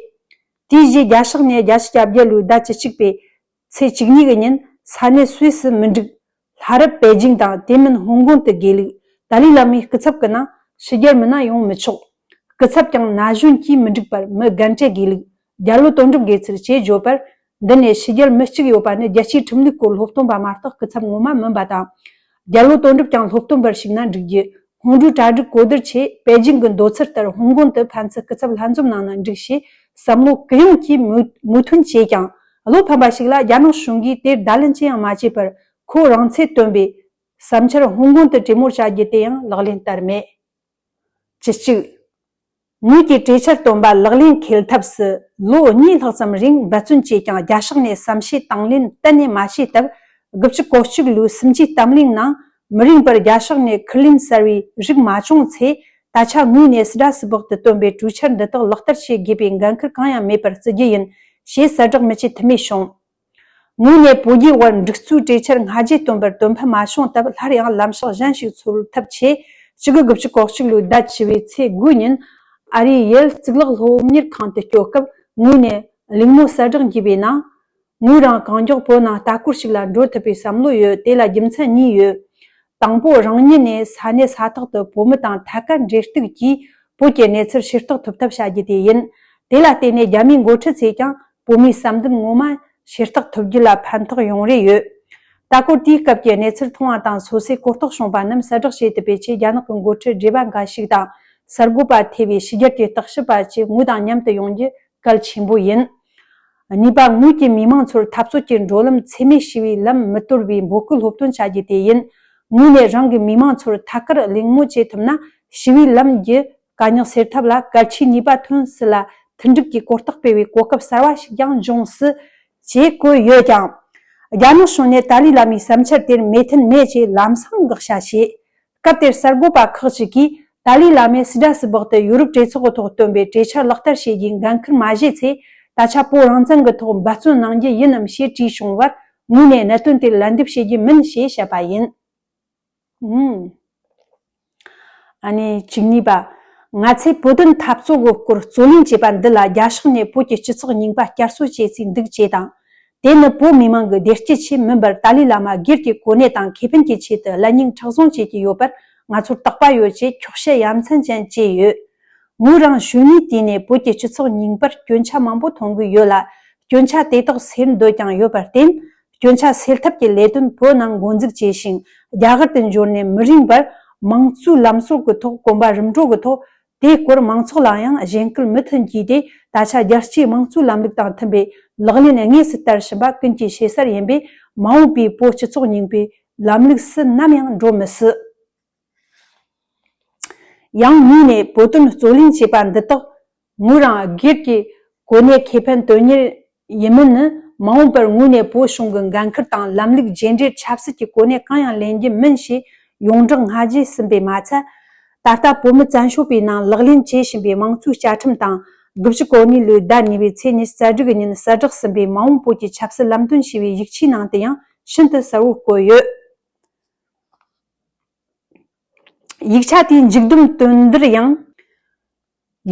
དེའི་རྗེས་རྒྱ་ཕྱོགས་ནས་བརྒྱད་ཅུ་གྱ་བརྒྱད་ལོའི་ཟླ་བཅུ་གཅིག་པའི་ཚེས་བཅུ་གཉིས་ཀྱི་ཉིན་ས་གནས་སུད་སི་མི་འགྲིག་ལྷ་རབ་པེ་ཅིང་དང་། དེ་མིན་ཧོང་ཀོང་དུ་དགོས་ལུགས། ཏཱ་ལའི་བླ་མའི་སྐུ་ཚབ་ཀྱི་ནང་ཕྱི་རྒྱལ་མི་སྣ་ཡོང་མི་ཆོག། སྐུ་ཚབ་ཀྱང་ན་གཞོན་གྱིས་མི་འགྲིག་པར་མི་རྒན་གྲས་དགོས་ལུགས། རྒྱལ་བོ་དོན་གྲུབ་དགོས་ཚུལ་ཅེས་བརྗོད་པར། འདི་ནས་ཕྱི་རྒྱལ་མི་གཅིག་ཡོད་པ་ནི་རྒྱལ་སྤྱིའི་ཁྲིམས་ལུགས་སྐོར་སློབ་སྟོན་པ་མ་གཏོགས་སྐུ་ཚབ་ངོ་མ་མིན་པ་དང་། རྒྱལ་བོ་དོན་གྲུབ་ཀྱང་སློབ་སྟོན་པར་ཞུགས་ན་འགྲིག་རྒྱུ། ཧོང་ཀྲུའུ་གྲ་སྒྲིག་གོ་བསྡུར་ཆེད་པེ་ཅིང་གི་མདོ་ཚུལ་ལྟར་ཧོང་ཀོང་དུ་ཕན་ཚུན་སྐུ་ཚབ་ལྷན་འཛོམས་གནང་ན་འགྲིག་ཞེས་བསམ་བློ་གུ་ཡངས་ཀྱིས་མོས་མོས་མཐུན་བྱས་ཀྱང་། བློ་ཕམ་པ་ཞིག་ལ་རྒྱ་ནག་གཞུང་གིས་དེར་བརྡ་ལན་ཅི་ཡང་མ་བྱས་པར། ཁོ་རང་ཚོས་བཏོན་པའི་བསམ་འཆར་ཧོང་ཀོང་དུ་གྲོས་མོལ་བྱ་རྒྱུ་དེ་ཡང་ལག་ལེན་བསྟར་མེད། བཅུ་གཅིག། ངོས་ཀྱིས་གྲོས་འཆར་བཏོན་པ་ལག་ལེན་འཁེལ་ཐབས་སུ་ལོ་གཉིས་ལྷག་ཙམ་རིང་འབད་བརྩོན་བྱས་ཀྱང་། རྒྱ་ཕྱོགས་ནས་བསམ་ཤེས་དང་ལེན་གཏན་ནས་མ་བྱས་སྟབས། དགུ་བཅུ་གོ་གཅིག་ལོའི་སུམ་ཅུའི་གཏམ་གླེང་ནང་། མི་རིང་བར་རྒྱ་ཕྱོགས་ནས་ཁུར་ལེན་གསར་བའི་རིགས་མ་བྱུང་ཚེ། ད་ཆ་ངོས་ནས་སི་ཏྲ་སི་སྦག་ཏུ་བཏོན་པའི་གྲོས་འཆར་འདི་དག་ལག་བསྟར་བྱེད་དགོས་པའི་འགན་འཁུར་གང་ཡང་མེད་པར་བརྩི་རྒྱུ་ཡིན་ཞེས་གསལ་བསྒྲགས་མི་བྱེད་ཐབས་མེད་བྱུང་། ངོས་ནས་བོད་རྒྱའི་དབར་འགྲིག་བརྩིའི་གྲོས་འཆར་སྔ་རྗེས་བཏོན་པར་དོ་ཕན་མ་བྱུང་སྟབས། སླར་ཡང་ལམ་ཕྱོགས་གཞན་ཞིག་འཚོལ་ཐབས་ཆེད། གཅིག་དགུ་དགུ་བཅུ་གོ་གཅིག་ལོའི་ཟླ་བཅུ་པའི་ཚེས་དགུ་ཉིན་ཨ་རིའི་ཡེལ་གཙུག་ལག་སློབ་གཉེར་ཁང་དུ་སྐྱོད་སྐབས། ངོས་ནས་གླེང་མོལ་གསལ་བསྒྲགས་བགྱིས་པའི་ནང་། ངོས་རང་གང་མགྱོགས་བོད་ནང་ལྟ་སྐོར་ཞིག་ལ་འགྲོ་ཐུབ་པའི་བསམ་བློ་ཡོད། དེ་ལ་རྒྱུ་མཚན་གཉིས་ཡོད། དང་པོ། རང་ཉིད་ནས་ས་གནས་ས་ཐོག་ཏུ་བོད་མི་དང་ཐད་ཀར་འབྲེལ་གཏུག་གིས་བོད་ཀྱི་གནས་ཚུལ་ཤེས་རྟོགས་ཐུབ་ཐབས་བྱ་རྒྱུ་དེ་ཡིན། དེ་ལ་བརྟེན་ནས་རྒྱ་མིའི་འགོ་ཁྲིད་ཚོས་ཀྱང་བོད་མིའི་བསམ་འདུན་ངོ་མ་ཤེས་རྟོགས་ཐུབ་རྒྱུ་ལ་ཕན་ཐོགས་ཡོང་རེ་ཡོད། ལྟ་སྐོར་དེའི་སྐབས་ཀྱི་གནས་ཚུལ་མཐོང་བ་དང་སོ་སོས་གོ་རྟོགས་བྱུང་བ་རྣམས་གསལ་བསྒྲགས་བྱེད་ཐུབ་པའི་ཆེད། རྒྱ་ནག་གི་འགོ་ཁྲིད་བགྲེས་པ་འགའ་ཞིག་དང་། གསར་འགོད་པ་ཐེ་བའི་ཕྱི་རྒྱལ་གྱི་བརྟག་ཞིབ་པ་བཅས་ངོས་དང་མཉམ་དུ་ཡོང་རྒྱུ་གལ་ཆེན་པོ་ཡིན། གཉིས་པ། ངོས་ཀྱིས་མི་མང་ཚོར་འཐབ་རྩོད་ཀྱི་འགྲོ་ལམ་འཚེ་མེད་ཞི་བའི་ལམ་མི་དོར་བའི་འབོད་སྐུལ་སློབ་སྟོན་བྱ་རྒྱུ་དེ་ཡིན། ངོས་ནས་རང་གི་མི་མང་ཚོར་ཐད་ཀར་གླེང་མོལ་བྱེད་ཐུབ་ན། ཞི་བའི་ལམ་གྱི་དཀའ་རྙོག་སེལ་ཐབས་ལ་གལ་ཆེའི་ནུས་པ་ཐོན་སྲིད་ལ། མཐུན་སྒྲིལ་གྱི་གོ་རྟོགས་སྤེལ་བའི་གོ་སྐབས་གསར་བ་ཞིག་ཀྱང་འབྱུང་སྲིད་ཅེས་བཀོད་ཡོད་ཀྱང་། རྒྱ་ནག་གཞུང་ནས་ཏཱ་ལའི་བླ་མའི་བསམ་འཆར་དེར་མོས་མཐུན་མེད་ཅེས་ལམ་སང་དགག་བྱ་བྱས། སྐབས་དེར་གསར་འགོད་པ་ཁག་ཅིག་གིས། ཏཱ་ལའི་བླ་མས་སི་ཏྲ་སི་སྦག་ཏུ་ཡོ་རོབ་གྲོས་ཚོགས་ཀྱི་ཐོག་བཏོན་པའི་གྲོས་འཆར་ལག་བསྟར་བྱེད་རྒྱུའི་འགན་འཁུར་མ་བཞེས་ཚེ། ད་ཆ་བོད་རང་བཙན་གྱི་ཐོག་འབད་བརྩོན་གནང་རྒྱུ་ཡིན་ནམ་ཞེས་དྲིས་བྱུང་བར། ངོས་ནས་གནད་དོན་དེར་ལན་འདེབས་བྱེད་རྒྱུ་མིན་ཞེས་བཤད་པ་ཡིན། ཨུམ། ཨ་ནི་བཅུ་གཉིས་པ། ང་ཚོས་བོད་དོན་འཐབ་རྩོད་ཀྱི་སྐོར་རྩོད་ལེན་བྱས་པ་འདི་ལ་རྒྱ་ཕྱོགས་ནས་བོད་ཀྱི་སྤྱི་ཚོགས་རྙིང་པ་བསྐྱར་གསོ་བྱེད་སའི་འདུག་ཅེས་དང་། དེ་ནི་བོད་མི་མང་གི་བདེ་སྐྱིད་ཆེད་མིན་པར། ཏཱ་ལའི་བླ་མ་སྒེར་གྱི་གོ་གནས་དང་ཁེ་ཕན་གྱི་ཆེད་དུ་གླ་རྙིང་མཁྲེགས་བཟུང་བྱེད་ཀྱི་ཡོད་པར་ང་ཚོར་དོགས་པ་ཡོད་ཅེས་འཁྱོག་བཤད་ཡ་མཚན་ཅན་བྱས་ཡོད། ངོས་རང་གཞོན་ནུའི་དུས་ནས་བོད་ཀྱི་སྤྱི་ཚོགས་རྙིང་པར་སྐྱོན་ཆ་མང་པོ་མཐོང་གི་ཡོད་ལ། སྐྱོན་ཆ་དེ་དག་སེལ་འདོད་ཀྱང་ཡོད་པར་བརྟེན། སྐྱོན་ཆ་སེལ་ཐབས་ཀྱི་ལས་དོན་བོད་ནང་འགོ་འཛུགས་བྱས་ཤིང་། རྒྱ་གར་དུ་འབྱོར་ནས་མི་རིང་བར་མང་གཙོའི་ལམ་སྲོལ་གྱི་ཐོག་གོམ་པ་རིམ་གྲོ་གི་ཐོག་དེའི་སྐོར་མང་ཚོགས་ལ་ཡང་གཞེན་སྐུལ་མུ་མཐུད་བགྱིས་ཏེ། ད་ཆ་རྒྱལ་སྤྱིའི་དམངས་གཙོའི་ལམ་ལུགས་དང་མཐུན་པའི་ལག་ལེན་དངོས་སུ་བསྟར་བཞིན་པ་ཀུན་གྱིས་ཤེས་གསལ་ཡིན་པས། མ་འོངས་པའི་བོད་སྤྱི་ཚོགས་རྙིང་པའི་ལམ་ལུགས་སུ་ནམ་ཡང་འགྲོ་མི་སྲིད། ཡང་ངོས་ནས་བོད་དོན་རྩོད་ལེན་བྱས་པ་འདི་དག་ངོས་རང་སྒེར་གྱི་གོ་གནས་ཁེ་ཕན་དོན་གཉེར་ཡིན་མིན་ནི། མ་འོངས་པར་ངོས་ནས་བོད་གཞུང་གི་འགན་འཁུར་དང་ལམ་ལུགས་རྗེས་འབྲེལ་ཆབ་སྲིད་ཀྱི་གོ་གནས་གང་ཡང་ལེན་རྒྱུ་མིན་ཞེས་ཡོངས་བསྒྲགས་སྔ་རྗེས་ཟིན་པས་མ་ཚད། ད་ལྟ་བོད་མི་བཙན་བྱོལ་བའི་ནང་ལག་ལེན་བྱེད་བཞིན་པའི་དམངས་གཙོའི་བཅའ་ཁྲིམས་དང་། དགུ་བཅུ་གོ་གཉིས་ལོའི་ཟླ་གཉིས་པའི་ཚེས་ཉི་ཤུ་རྩ་དྲུག་གི་ཉིན་གསལ་བསྒྲགས་ཟིན་པའི་མ་འོངས་བོད་ཀྱི་ཆབ་སྲིད་ལམ་སྟོན་ཞེས་པའི་ཡིག་ཆའི་ནང་དུ་ཡང་ཤིན་ཏུ་གསལ་བོར་བཀོད་ཡོད། ཡིག་ཆ་དེའི་མཇུག་བསྡོམས་དོན་འདིར་ཡང་།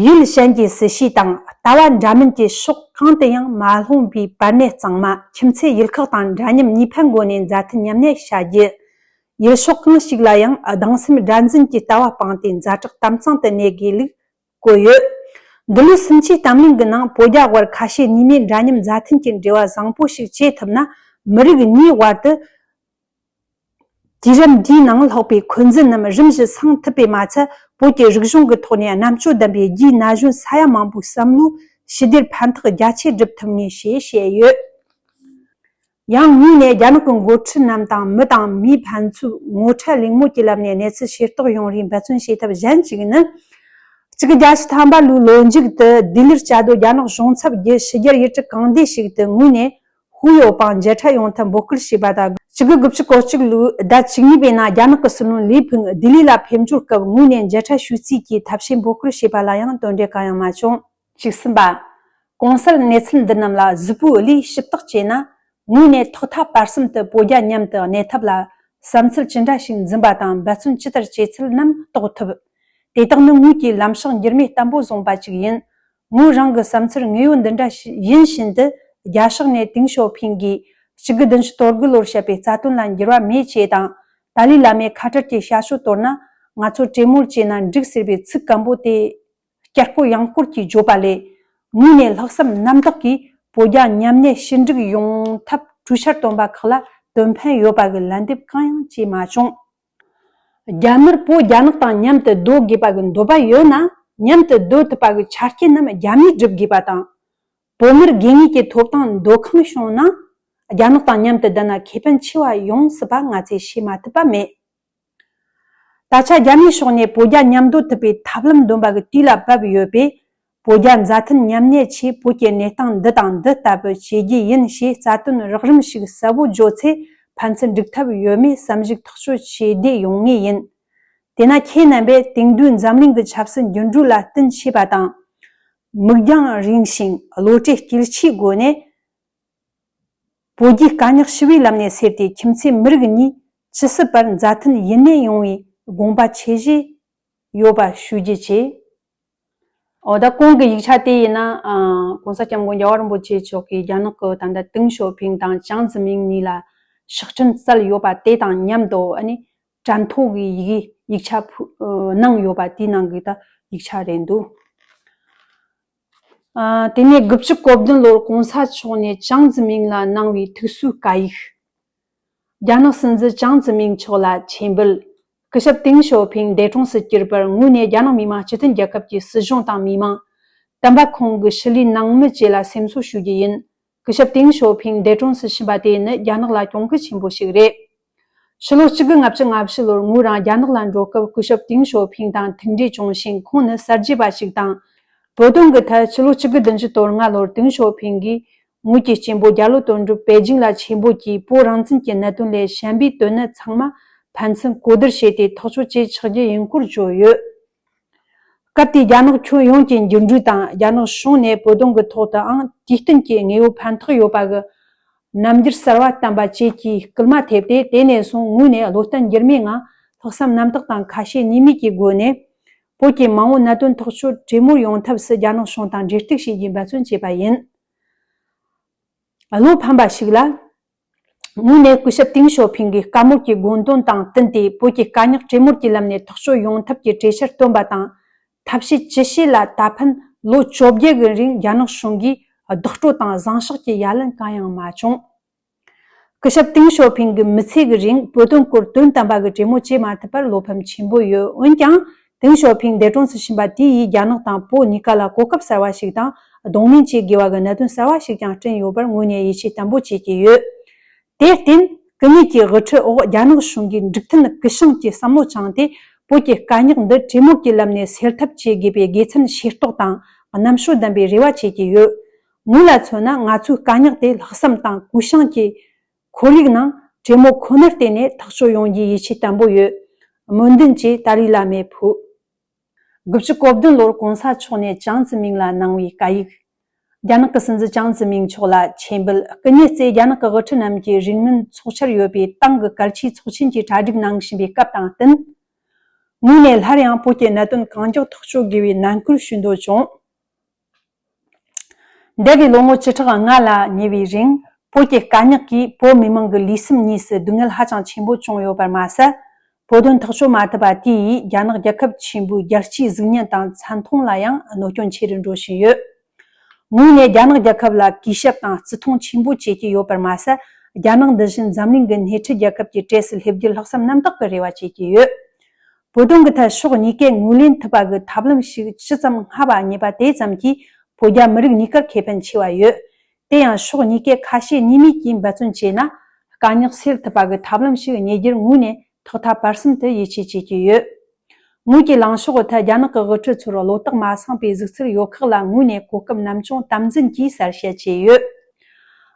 ཡུལ་གཞན་གྱི་སྲིད་བྱུས་དང་ལྟ་བ་འདྲ་མིན་གྱི་ཕྱོགས་གང་དུ་ཡང་མ་ལྷུང་བའི་བར་གནས་གཙང་མ། ཁྱིམ་མཚེས་ཡུལ་ཁག་དང་འདྲ་མཉམ་གཉིས་ཕན་སྒོ་ནས་མཛའ་མཐུན་མཉམ་གནས་བྱ་རྒྱུ། ཡུལ་ཕྱོགས་གང་ཞིག་ལ་ཡང་སྡང་སེམས་དགྲར་འཛིན་གྱི་ལྟ་བ་སྤངས་ཏེ་ཛ་དྲག་དམ་གཙང་དུ་གནས་དགོས་ལུགས། བཀོད་ཡོད། འདི་ལོའི་སུམ་ཆའི་གཏམ་གླེང་གི་ནང་བོད་རྒྱ་དབར་ཁ་ཞེ་གཉིས་མེད་འདྲ་མཉམ་མཛའ་མཐུན་གྱི་འབྲེལ་བ་བཟང་པོ་ཞིག་བྱེད་ཐུབ་ན། མི་རིགས་གཉིས་དབར་དུ་དུས་རབས་འདིའི་ནང་ལྷག་པའི་འཁོན་འཛིན་རྣམས་རིམ་བཞིན་སངས་ཐུབ་པས་མ་ཚད། བོད་ཀྱི་རིག་གཞུང་གི་ཐོག་ནས་རྣམ་དཔྱོད་ལྡན་པའི་རྒྱའི་ན་གཞོན་ས་ཡ་མང་པོའི་བསམ་བློའི་ཞི་བདེར་ཕན་ཐོགས་རྒྱ་ཆེ་སྒྲུབ་ཐུབ་ངེས་ཞེས་བཤད་ཡོད། ཡང་ངོས་ནས་རྒྱ་ནག་གི་འགོ་ཁྲིད་རྣམས་དང་མི་དང་མིའི་ཕན་ཚུན་ངོ་འཕྲད་གླེང་མོལ་གྱི་ལམ་ནས་གནས་ཚུལ་ཤེས་རྟོགས་ཡོང་རེས་འབད་བརྩོན་བྱེད་ཐབས་གཞན་གཅིག་ནི། གཅིག་དགུ་བརྒྱད་ཅུ་ཐམ་པ་ལོའི་ལོ་མཇུག་ཏུ་ལྡི་ལིར་བཅའ་སྡོད་རྒྱ་ནག་གཞུང་ཚབ་བརྒྱུད་ཕྱི་རྒྱལ་ཡུལ་གྲུ་གང་བདེ་ཞིག་ཏུ་ངོས་ནས་ཧུའུ་ཡོ་པང་མཇལ་འཕྲད་ཡོང་ཐབས་འབོད་སྐུལ་བྱས་པ་དང་། གཅིག་དགུ་དགུ་བཅུ་གོ་གཅིག་ལོའི་ཟླ་བཅུ་གཉིས་པའི་ནང་རྒྱ་ནག་གི་སྲིད་བློན་ལི་ཕིང་ལྡི་ལི་ལ་ཕེབས་འབྱོར་སྐབས་ངོས་ནས་མཇལ་འཕྲད་ཞུ་རྩིས་ཀྱི་ཐབས་ཤེས་འབོད་སྐུལ་བྱས་པ་ལ་ཡང་དོན་འགྲེལ་གང་ཡང་མ་བྱུང་། བཅུ་གསུམ་པ། གོང་གསལ་གནས་ཚུལ་འདི་རྣམས་ལ་གཟིགས་པོའི་བློས་ཞིབ་བརྟག་བྱས་ན། ངོས་ནས་ཐོག་མཐའ་བར་གསུམ་དུ་བོད་རྒྱ་མཉམ་དུ་གནས་ཐབས་ལ་བསམ་ཚུལ་ཅི་འདྲ་ཞིག་འཛིན་པ་དང་འབད་བརྩོན་ཅི་ལྟར་བྱེད་ཚུལ་རྣམས་རྟོགས་ཐུབ། དེ་དག་ནི་ངོས་ཀྱི་ལམ་ཕྱོགས་འགྱུར་མེད་བརྟན་པོ་བཟུང་པ་ཞིག་ཡིན། ངོས་རང་གི་བསམ་ཚུལ་དངོས་ཡོད་འདི་འདྲ་ཞིག་ཡིན་བཞིན་དུ། རྒྱ་ཕྱོགས་ནས་ཏེང་ཞའོ་ཕིང་གིས་གཅིག་དགུ་བདུན་ཅུ་དོན་དགུ་ལོར་བཤད་པའི་རྩ་དོན་ལ་འགྱུར་བ་མེད་ཅེས་དང་། ཏཱ་ལའི་བླ་མས་ཁ་བྲལ་གྱི་བྱ་སྤྱོད་དོར་ན། ང་ཚོ་གྲོས་མོལ་བྱས་ན་འགྲིག་ཟེར་བའི་ཚིག་སྐམ་པོ་དེ། བསྐྱར་སྐོར་ཡང་སྐོར་གྱིས་བརྗོད་པ་ལས། ངོས་ནས་ལྷག་བསམ་རྣམ་དག་གིས་བོད་རྒྱ་མཉམ་གནས་ཞི་འགྲིག་ཡོང་ཐབས་གྲོས་འཆར་བཏོན་པ་ཁག་ལ་དོན་ཕན་ཡོད་པ་གི་ལན་འདེབས་གང་ཡང་བྱས་མ་བྱུང་། རྒྱ་མིར་བོད་རྒྱ་ནག་དང་མཉམ་དུ་སྡོད་དགོས་པ་གི་འདོད་པ་ཡོད་ན། མཉམ་དུ་སྡོད་ཐུབ་པ་གི་ཆ་རྐྱེན་རྣམས་རྒྱ་མིས་སྒྲུབ་དགོས་པ་དང་། བོད་མིར་དགོས་ངེས་ཀྱི་ཐོབ་ཐང་འདོད་ཁམས་བྱུང་ན། རྒྱ་ནག་དང་མཉམ་དུ་བསྡད་ན་ཁེ་ཕན་ཆེ་བ་ཡོང་སྲིད་པ་ང་ཚོས་ཤེས་མ་ཐུབ་པ་མེད། ད་ཆ་རྒྱ་མིའི་ཕྱོགས་ནས་བོད་རྒྱ་མཉམ་སྡོད་ཐུབ་པའི་ཐབས་ལམ་འདོན་པ་གི་དུས་ལ་བབ་ཡོད་པས། བོད་རྒྱ་མཛའ་མཐུན་མཉམ་གནས་ཆེད་བོད་ཀྱི་གནས་སྟངས་འདི་དང་འདི་ལྟ་བུ་བྱེད་རྒྱུ་ཡིན་ཞེས་རྩ་དོན་རགས་རིམ་ཞིག་གསལ་བོ་བརྗོད་ཚེ། ཕན་ཚུན་འགྲིག་ཐབས་ཡོད་མེད་བསམ་གཞིག་ཐག་གཅོད་བྱེད་བདེ་ཡོང་ངེས་ཡིན། དེས་ན་ཁྱེད་རྣམ་པས་དེང་དུས་འཛམ་གླིང་གི་ཆབ་སྲིད་འགྱུར་འགྲོས་ལ་བསྟུན་བྱེད་པ་དང་། མིག་རྒྱང་རིང་ཞིང་བློ་གྲོས་སྐྱེད་ཆེའི་སྒོ་ནས། བོད་རྒྱའི་དཀའ་རྙོག་ཞི་བའི་ལམ་ནས་སེལ་ཏེ། ཁྱིམ་མཚེས་མི་རིགས་གཉིས་ཇི་སྲིད་བར་མཛའ་མཐུན་ཡུན་གནས་ཡོང་བའི་དགོངས་པ་ཆེ་བཞེས་ཡོད་པ་ཞུ་རྒྱུ་བཅས། འོ་ད་གོང་གི་ཡིག་ཆ་དེ་ཡིན་ན། ཨ། གོང་ས་སྐྱབས་མགོན་རྒྱལ་བ་རིན་པོ་ཆེ་མཆོག་གིས་རྒྱ་ནག་གི་ད་ལྟ་ཏེང་ཞའོ་ཕིང་དང་ཅང་ཙེ་མིང་གཉིས་ལ་ཕྱག་འཕྲིན་བསྩལ་ཡོད་པ་དེ་དང་མཉམ་དུ། ཨ་ནི་གྲངས་ཐོ་གི་ཡིག་ཡིག་ཆ་ཕུ་ཨ་གནང་ཡོད་པ་དེའི་ནང་གི་ད་ཡིག་ཆ་རེད་འདུག། ཨ། དེ་ནས་དགུ་བཅུ་གོ་བདུན་ལོར་གོང་ས་མཆོག་ནས་ཅང་ཙེ་མིང་ལ་གནང་བའི་ཐུགས་གསོའི་བཀའ་ཡིག། རྒྱ་ནག་སྲིད་འཛིན་ཅང་ཙེ་མིང་མཆོག་ལ་ཆེད་འབོད། སྐུ་ཞབས་ཏེང་ཞའོ་ཕིང་འདས་གྲོངས་སུ་གྱུར་པར་ངོས་ནས་རྒྱ་ནག་མི་དམངས་སྤྱི་མཐུན་རྒྱལ་ཁབ་ཀྱི་སྲིད་གཞུང་དང་མི་དམངས། དམ་པ་ཁོང་གི་ཕྱི་ལས་ནང་མི་བཅས་ལ་སེམས་གསོ་ཞུ་རྒྱུ་ཡིན། སྐུ་ཞབས་ཏེང་ཞའོ་ཕིང་འདས་གྲོངས་སུ་ཕྱིན་པ་དེ་ནི་རྒྱ་ནག་ལ་གྱོང་གུད་ཆེན་པོ་ཞིག་རེད། ཕྱི་ལོ་གཅིག་དགུ་ལྔ་བཅུ་ང་བཞི་ལོར་ངོས་རང་རྒྱ་ནག་ལ་འགྲོ་སྐབས་སྐུ་ཞབས་ཏེང་ཞའོ་ཕིང་དང་ཐུག་འཕྲད་བྱུང་ཞིང་། ཁོང་ནི་གསར་བརྗེ་པ་ཞིག་དང་། བོད་དོན་གྱི་ཐད་ཕྱི་ལོ་གཅིག་དགུ་བདུན་ཅུ་དོན་ལྔ་ལོར་ཏེང་ཞའོ་ཕིང་གིས་ངོས་ཀྱི་གཅེན་པོ་རྒྱ་ལོ་དོན་གྲུབ་པེ་ཅིང་ལ་ཆེད་འབོད་ཀྱིས། བོད་རང་བཙན་གྱི་གནད་དོན་ལས་གཞན་པའི་དོན་གནད་ཚང་མ་ཕན་ཚུན་གོ་བསྡུར་བྱས་ཏེ་ཐག་གཅོད་བྱས་ཆགས་རྒྱུ་ཡིན་སྐོར་བརྗོད་ཡོད། སྐབས་དེའི་རྒྱ་ནག་ཁྱོན་ཡོངས་ཀྱི་འགྱུར་འགྲོས་དང་། རྒྱ་ནག་གཞུང་ནས་བོད་དོན་གྱི་ཐོག་ཏུའང་དུས་བསྟུན་གྱི་དངོས་ཡོད་ཕན་ཐོགས་ཡོད་པ་གི་རྣམ་འགྱུར་གསར་བ་བསྟན་པ་བཅས་ཀྱིས་སྐུལ་མ་ཐེབས་ཏེ། དེ་ནས་བཟུང་ངོས་ནས་བློ་བརྟན་འགྱུར་མེད་ངང་ལྷག་བསམ་རྣམ་དག་དང་ཁ་ཞེ་གཉིས་མེད་ཀྱི་སྒོ་ནས། བོད་ཀྱི་མ་འོངས་གནད་དོན་ཐག་གཅོད་གྲོས་མོལ་ཡོང་ཐབས་སུ་རྒྱ་ནག་གཞུང་དང་འབྲེལ་གཏུག་བྱེད་རྒྱུའི་འབད་བརྩོན་བྱས་པ་ཡིན། བློ་ཕམ་པ་ཞིག་ལ། ངོས་ནས་སྐུ་ཞབས་ཏེང་ཞའོ་ཕིང་གི་བཀའ་མོལ་གྱི་དགོངས་དོན་དང་བསྟུན་ཏེ། བོད་ཀྱི་དཀའ་རྙོག་གྲོས་མོལ་གྱི་ལམ་ནས་ཐག་གཅོད་ཡོང་ཐབས་ཀྱི་གྲོས་འཆར་བཏོན་པ་དང་། ཐབས་ཤེས་ཇི་བྱས་ལ་ད་ཕན་ལོ་བཅོ་བརྒྱད་གི་རིང་རྒྱ་ནག་གཞུང་གིས་རྡོག་བྲོ་དང་བཟང་ཕྱོགས་ཀྱི་ཡ་ལན་གང་ཡང་མ་བྱུང་། སྐུ་ཞབས་ཏེང་ཞའོ་ཕིང་གིས་མི་ཚེ་གི་རིང་བོད་དོན་སྐོར་དོན་དམ་པ་གི་གྲོས་མོལ་བྱེད་མ་ཐུབ་པར་བློ་ཕམ་ཆེན་པོ་ཡོད། འོན་ཀྱང་། ཏེང་ཞའོ་ཕིང་འདས་གྲོངས་སུ་ཕྱིན་པ་དེ་ཡིས་རྒྱ་ནག་དང་བོད་གཉིས་ཀ་ལ་གོ་སྐབས་གསར་བ་ཞིག་དང་། གདོང་ལེན་བྱེད་དགོས་པ་གི་གནད་དོན་གསར་བ་ཞིག་ཀྱང་བསྐྲུན་ཡོད་པར་ངོས་ནས་ཡིད་ཆེས་བརྟན་པོ་བྱེད་ཀྱི་ཡོད། དེར་བརྟེན། སྐུ་ཉིད་ཀྱི་དབུ་ཁྲིད་འོག་རྒྱ་ནག་གཞུང་གིས་འགྲིག་མཐུན་སྐུལ་བྱང་གི་བསམ་བློ་བཅངས་ཏེ། བོད་ཀྱི་དཀའ་རྙོག་འདི་གྲོས་མོལ་གྱི་ལམ་ནས་སེལ་ཐབས་བྱེད་དགོས་པའི་དགེ་མཚན་ཤེས་རྟོགས་དང་། རྣམ་དཔྱོད་ལྡན་པའི་རེ་བ་བྱེད་ཀྱི་ཡོད། ངོས་ལ་མཚོན་ན། ང་ཚོའི་དཀའ་རྙོག་དེ་ལྷག་བསམ་དང་གུས་ཞབས་ཀྱི་ཁོར་ཡུག་ནང་གྲོས་མོལ་ཁོ་ནར་བརྟེན་ནས་ཐག་གཅོད་ཡོང་རྒྱུའི་ཡིད་ཆེས་བརྟན་པོ་ཡོད། སྨོན་འདུན་བཅས་ཏཱ་ལའི་བླ་མས་ཕུལ། དགུ་བཅུ་གོ་བདུན་ལོར་གོང་ས་མཆོག་ནས་ཅང་ཙེ་མིང་ལ་གནང་བའི་བཀའ་ཡིག། རྒྱ་ནག་གི་སྲིད་འཛིན་ཅང་ཙེ་མིང་མཆོག་ལ་ཆེད་འབོད། སྐུ་ཉིད་གཙོས་རྒྱ་ནག་གི་དབུ་ཁྲིད་རྣམས་ཀྱིས་རིང་མིན་ཚོགས་འཆར་ཡོད་པའི་ཏང་གི་གལ་ཆེའི་ཚོགས་ཆེན་གྱི་གྲ་སྒྲིག་གནང་བཞིན་པའི་སྐབས་དང་བསྟུན། ངོས་ནས་སླར་ཡང་བོད་ཀྱི་གནད་དོན་གང་མགྱོགས་ཐག་གཅོད་དགོས་པའི་ནན་སྐུལ་ཞུ་འདོད་བྱུང་། འདས་པའི་ལོ་ངོ་བཅུ་ཕྲག་ལྔ་ལ་ཉེ་བའི་རིང་། བོད་ཀྱི་དཀའ་རྙོག་གིས་བོད་མི་མང་གི་ལུས་སེམས་གཉིས་སུ་སྡུག་བསྔལ་ཧ་ཅང་ཆེན་པོ་བྱུང་ཡོད་པར་མ་ཟད། བོད་དོན་ཐག་གཅོད་མ་ཐུབ་པ་དེ་ཡིས་རྒྱ་ནག་རྒྱལ་ཁབ་ཆེན་པོའི་རྒྱལ་སྤྱིའི་གཟུགས་བརྙན་དང་མཚན་མཐོང་ལ་ཡང་གནོད་སྐྱོན་ཆེ་རུ་འགྲོ་བཞིན་ཡོད། ངོས་ནས་རྒྱ་ནག་རྒྱལ་ཁབ་ལ་གུས་ཞབས་དང་བརྩི་མཐོང་ཆེན་པོ་བྱེད་ཀྱི་ཡོད་པར་མ་ཟད། རྒྱ་ནག་འདི་བཞིན་འཛམ་གླིང་གི་སྣེ་ཁྲིད་རྒྱལ་ཁབ་ཀྱི་གྲས་སུ་སླེབས་རྒྱུར་ལྷག་བསམ་རྣམ་དག་གི་རེ་བ་བྱེད་ཀྱི་ཡོད། བོད་དོན་གྱི་ཐད་ཕྱོགས་གཉིས་ཀས་ངོས་ལེན་ཐུབ་པ་གི་ཐབས་ལམ་ཞིག་ཇི་ཙམ་སྔ་བ་རྙེད་པ་དེ་ཙམ་གྱིས་བོད་རྒྱ་མི་རིགས་གཉིས་ཀར་ཁེ་ཕན་ཆེ་བ་ཡོད། དེ་ཡང་ཕྱོགས་གཉིས་ཀས་ཁ་ཞེ་གཉིས་མེད་ཀྱིས་འབད་བརྩོན་བྱས་ན། དཀའ་རྙོག་སེལ་ཐུབ་པ་གི་ཐབས་ལམ་ཞིག་རྙེད་རྒྱུར་ངོས་ནས་ཐོག་མཐའ་བར་གསུམ་དུ་ཡིད་ཆེས་བྱེད་ཀྱི་ཡོད། ངོས་ཀྱིས་ལངས་ཕྱོགས་ཀྱི་ཐད་རྒྱ་ནག་གི་དབུ་ཁྲིད་ཚོར་བློ་ཐག་མ་སངས་པའི་གཟིགས་ཚུལ་ཡོད་ཁག་ལ་ངོས་ནས་གོ་སྐབས་ནམ་བྱུང་དམ་འཛིན་གྱིས་གསལ་བཤད་བྱས་ཡོད།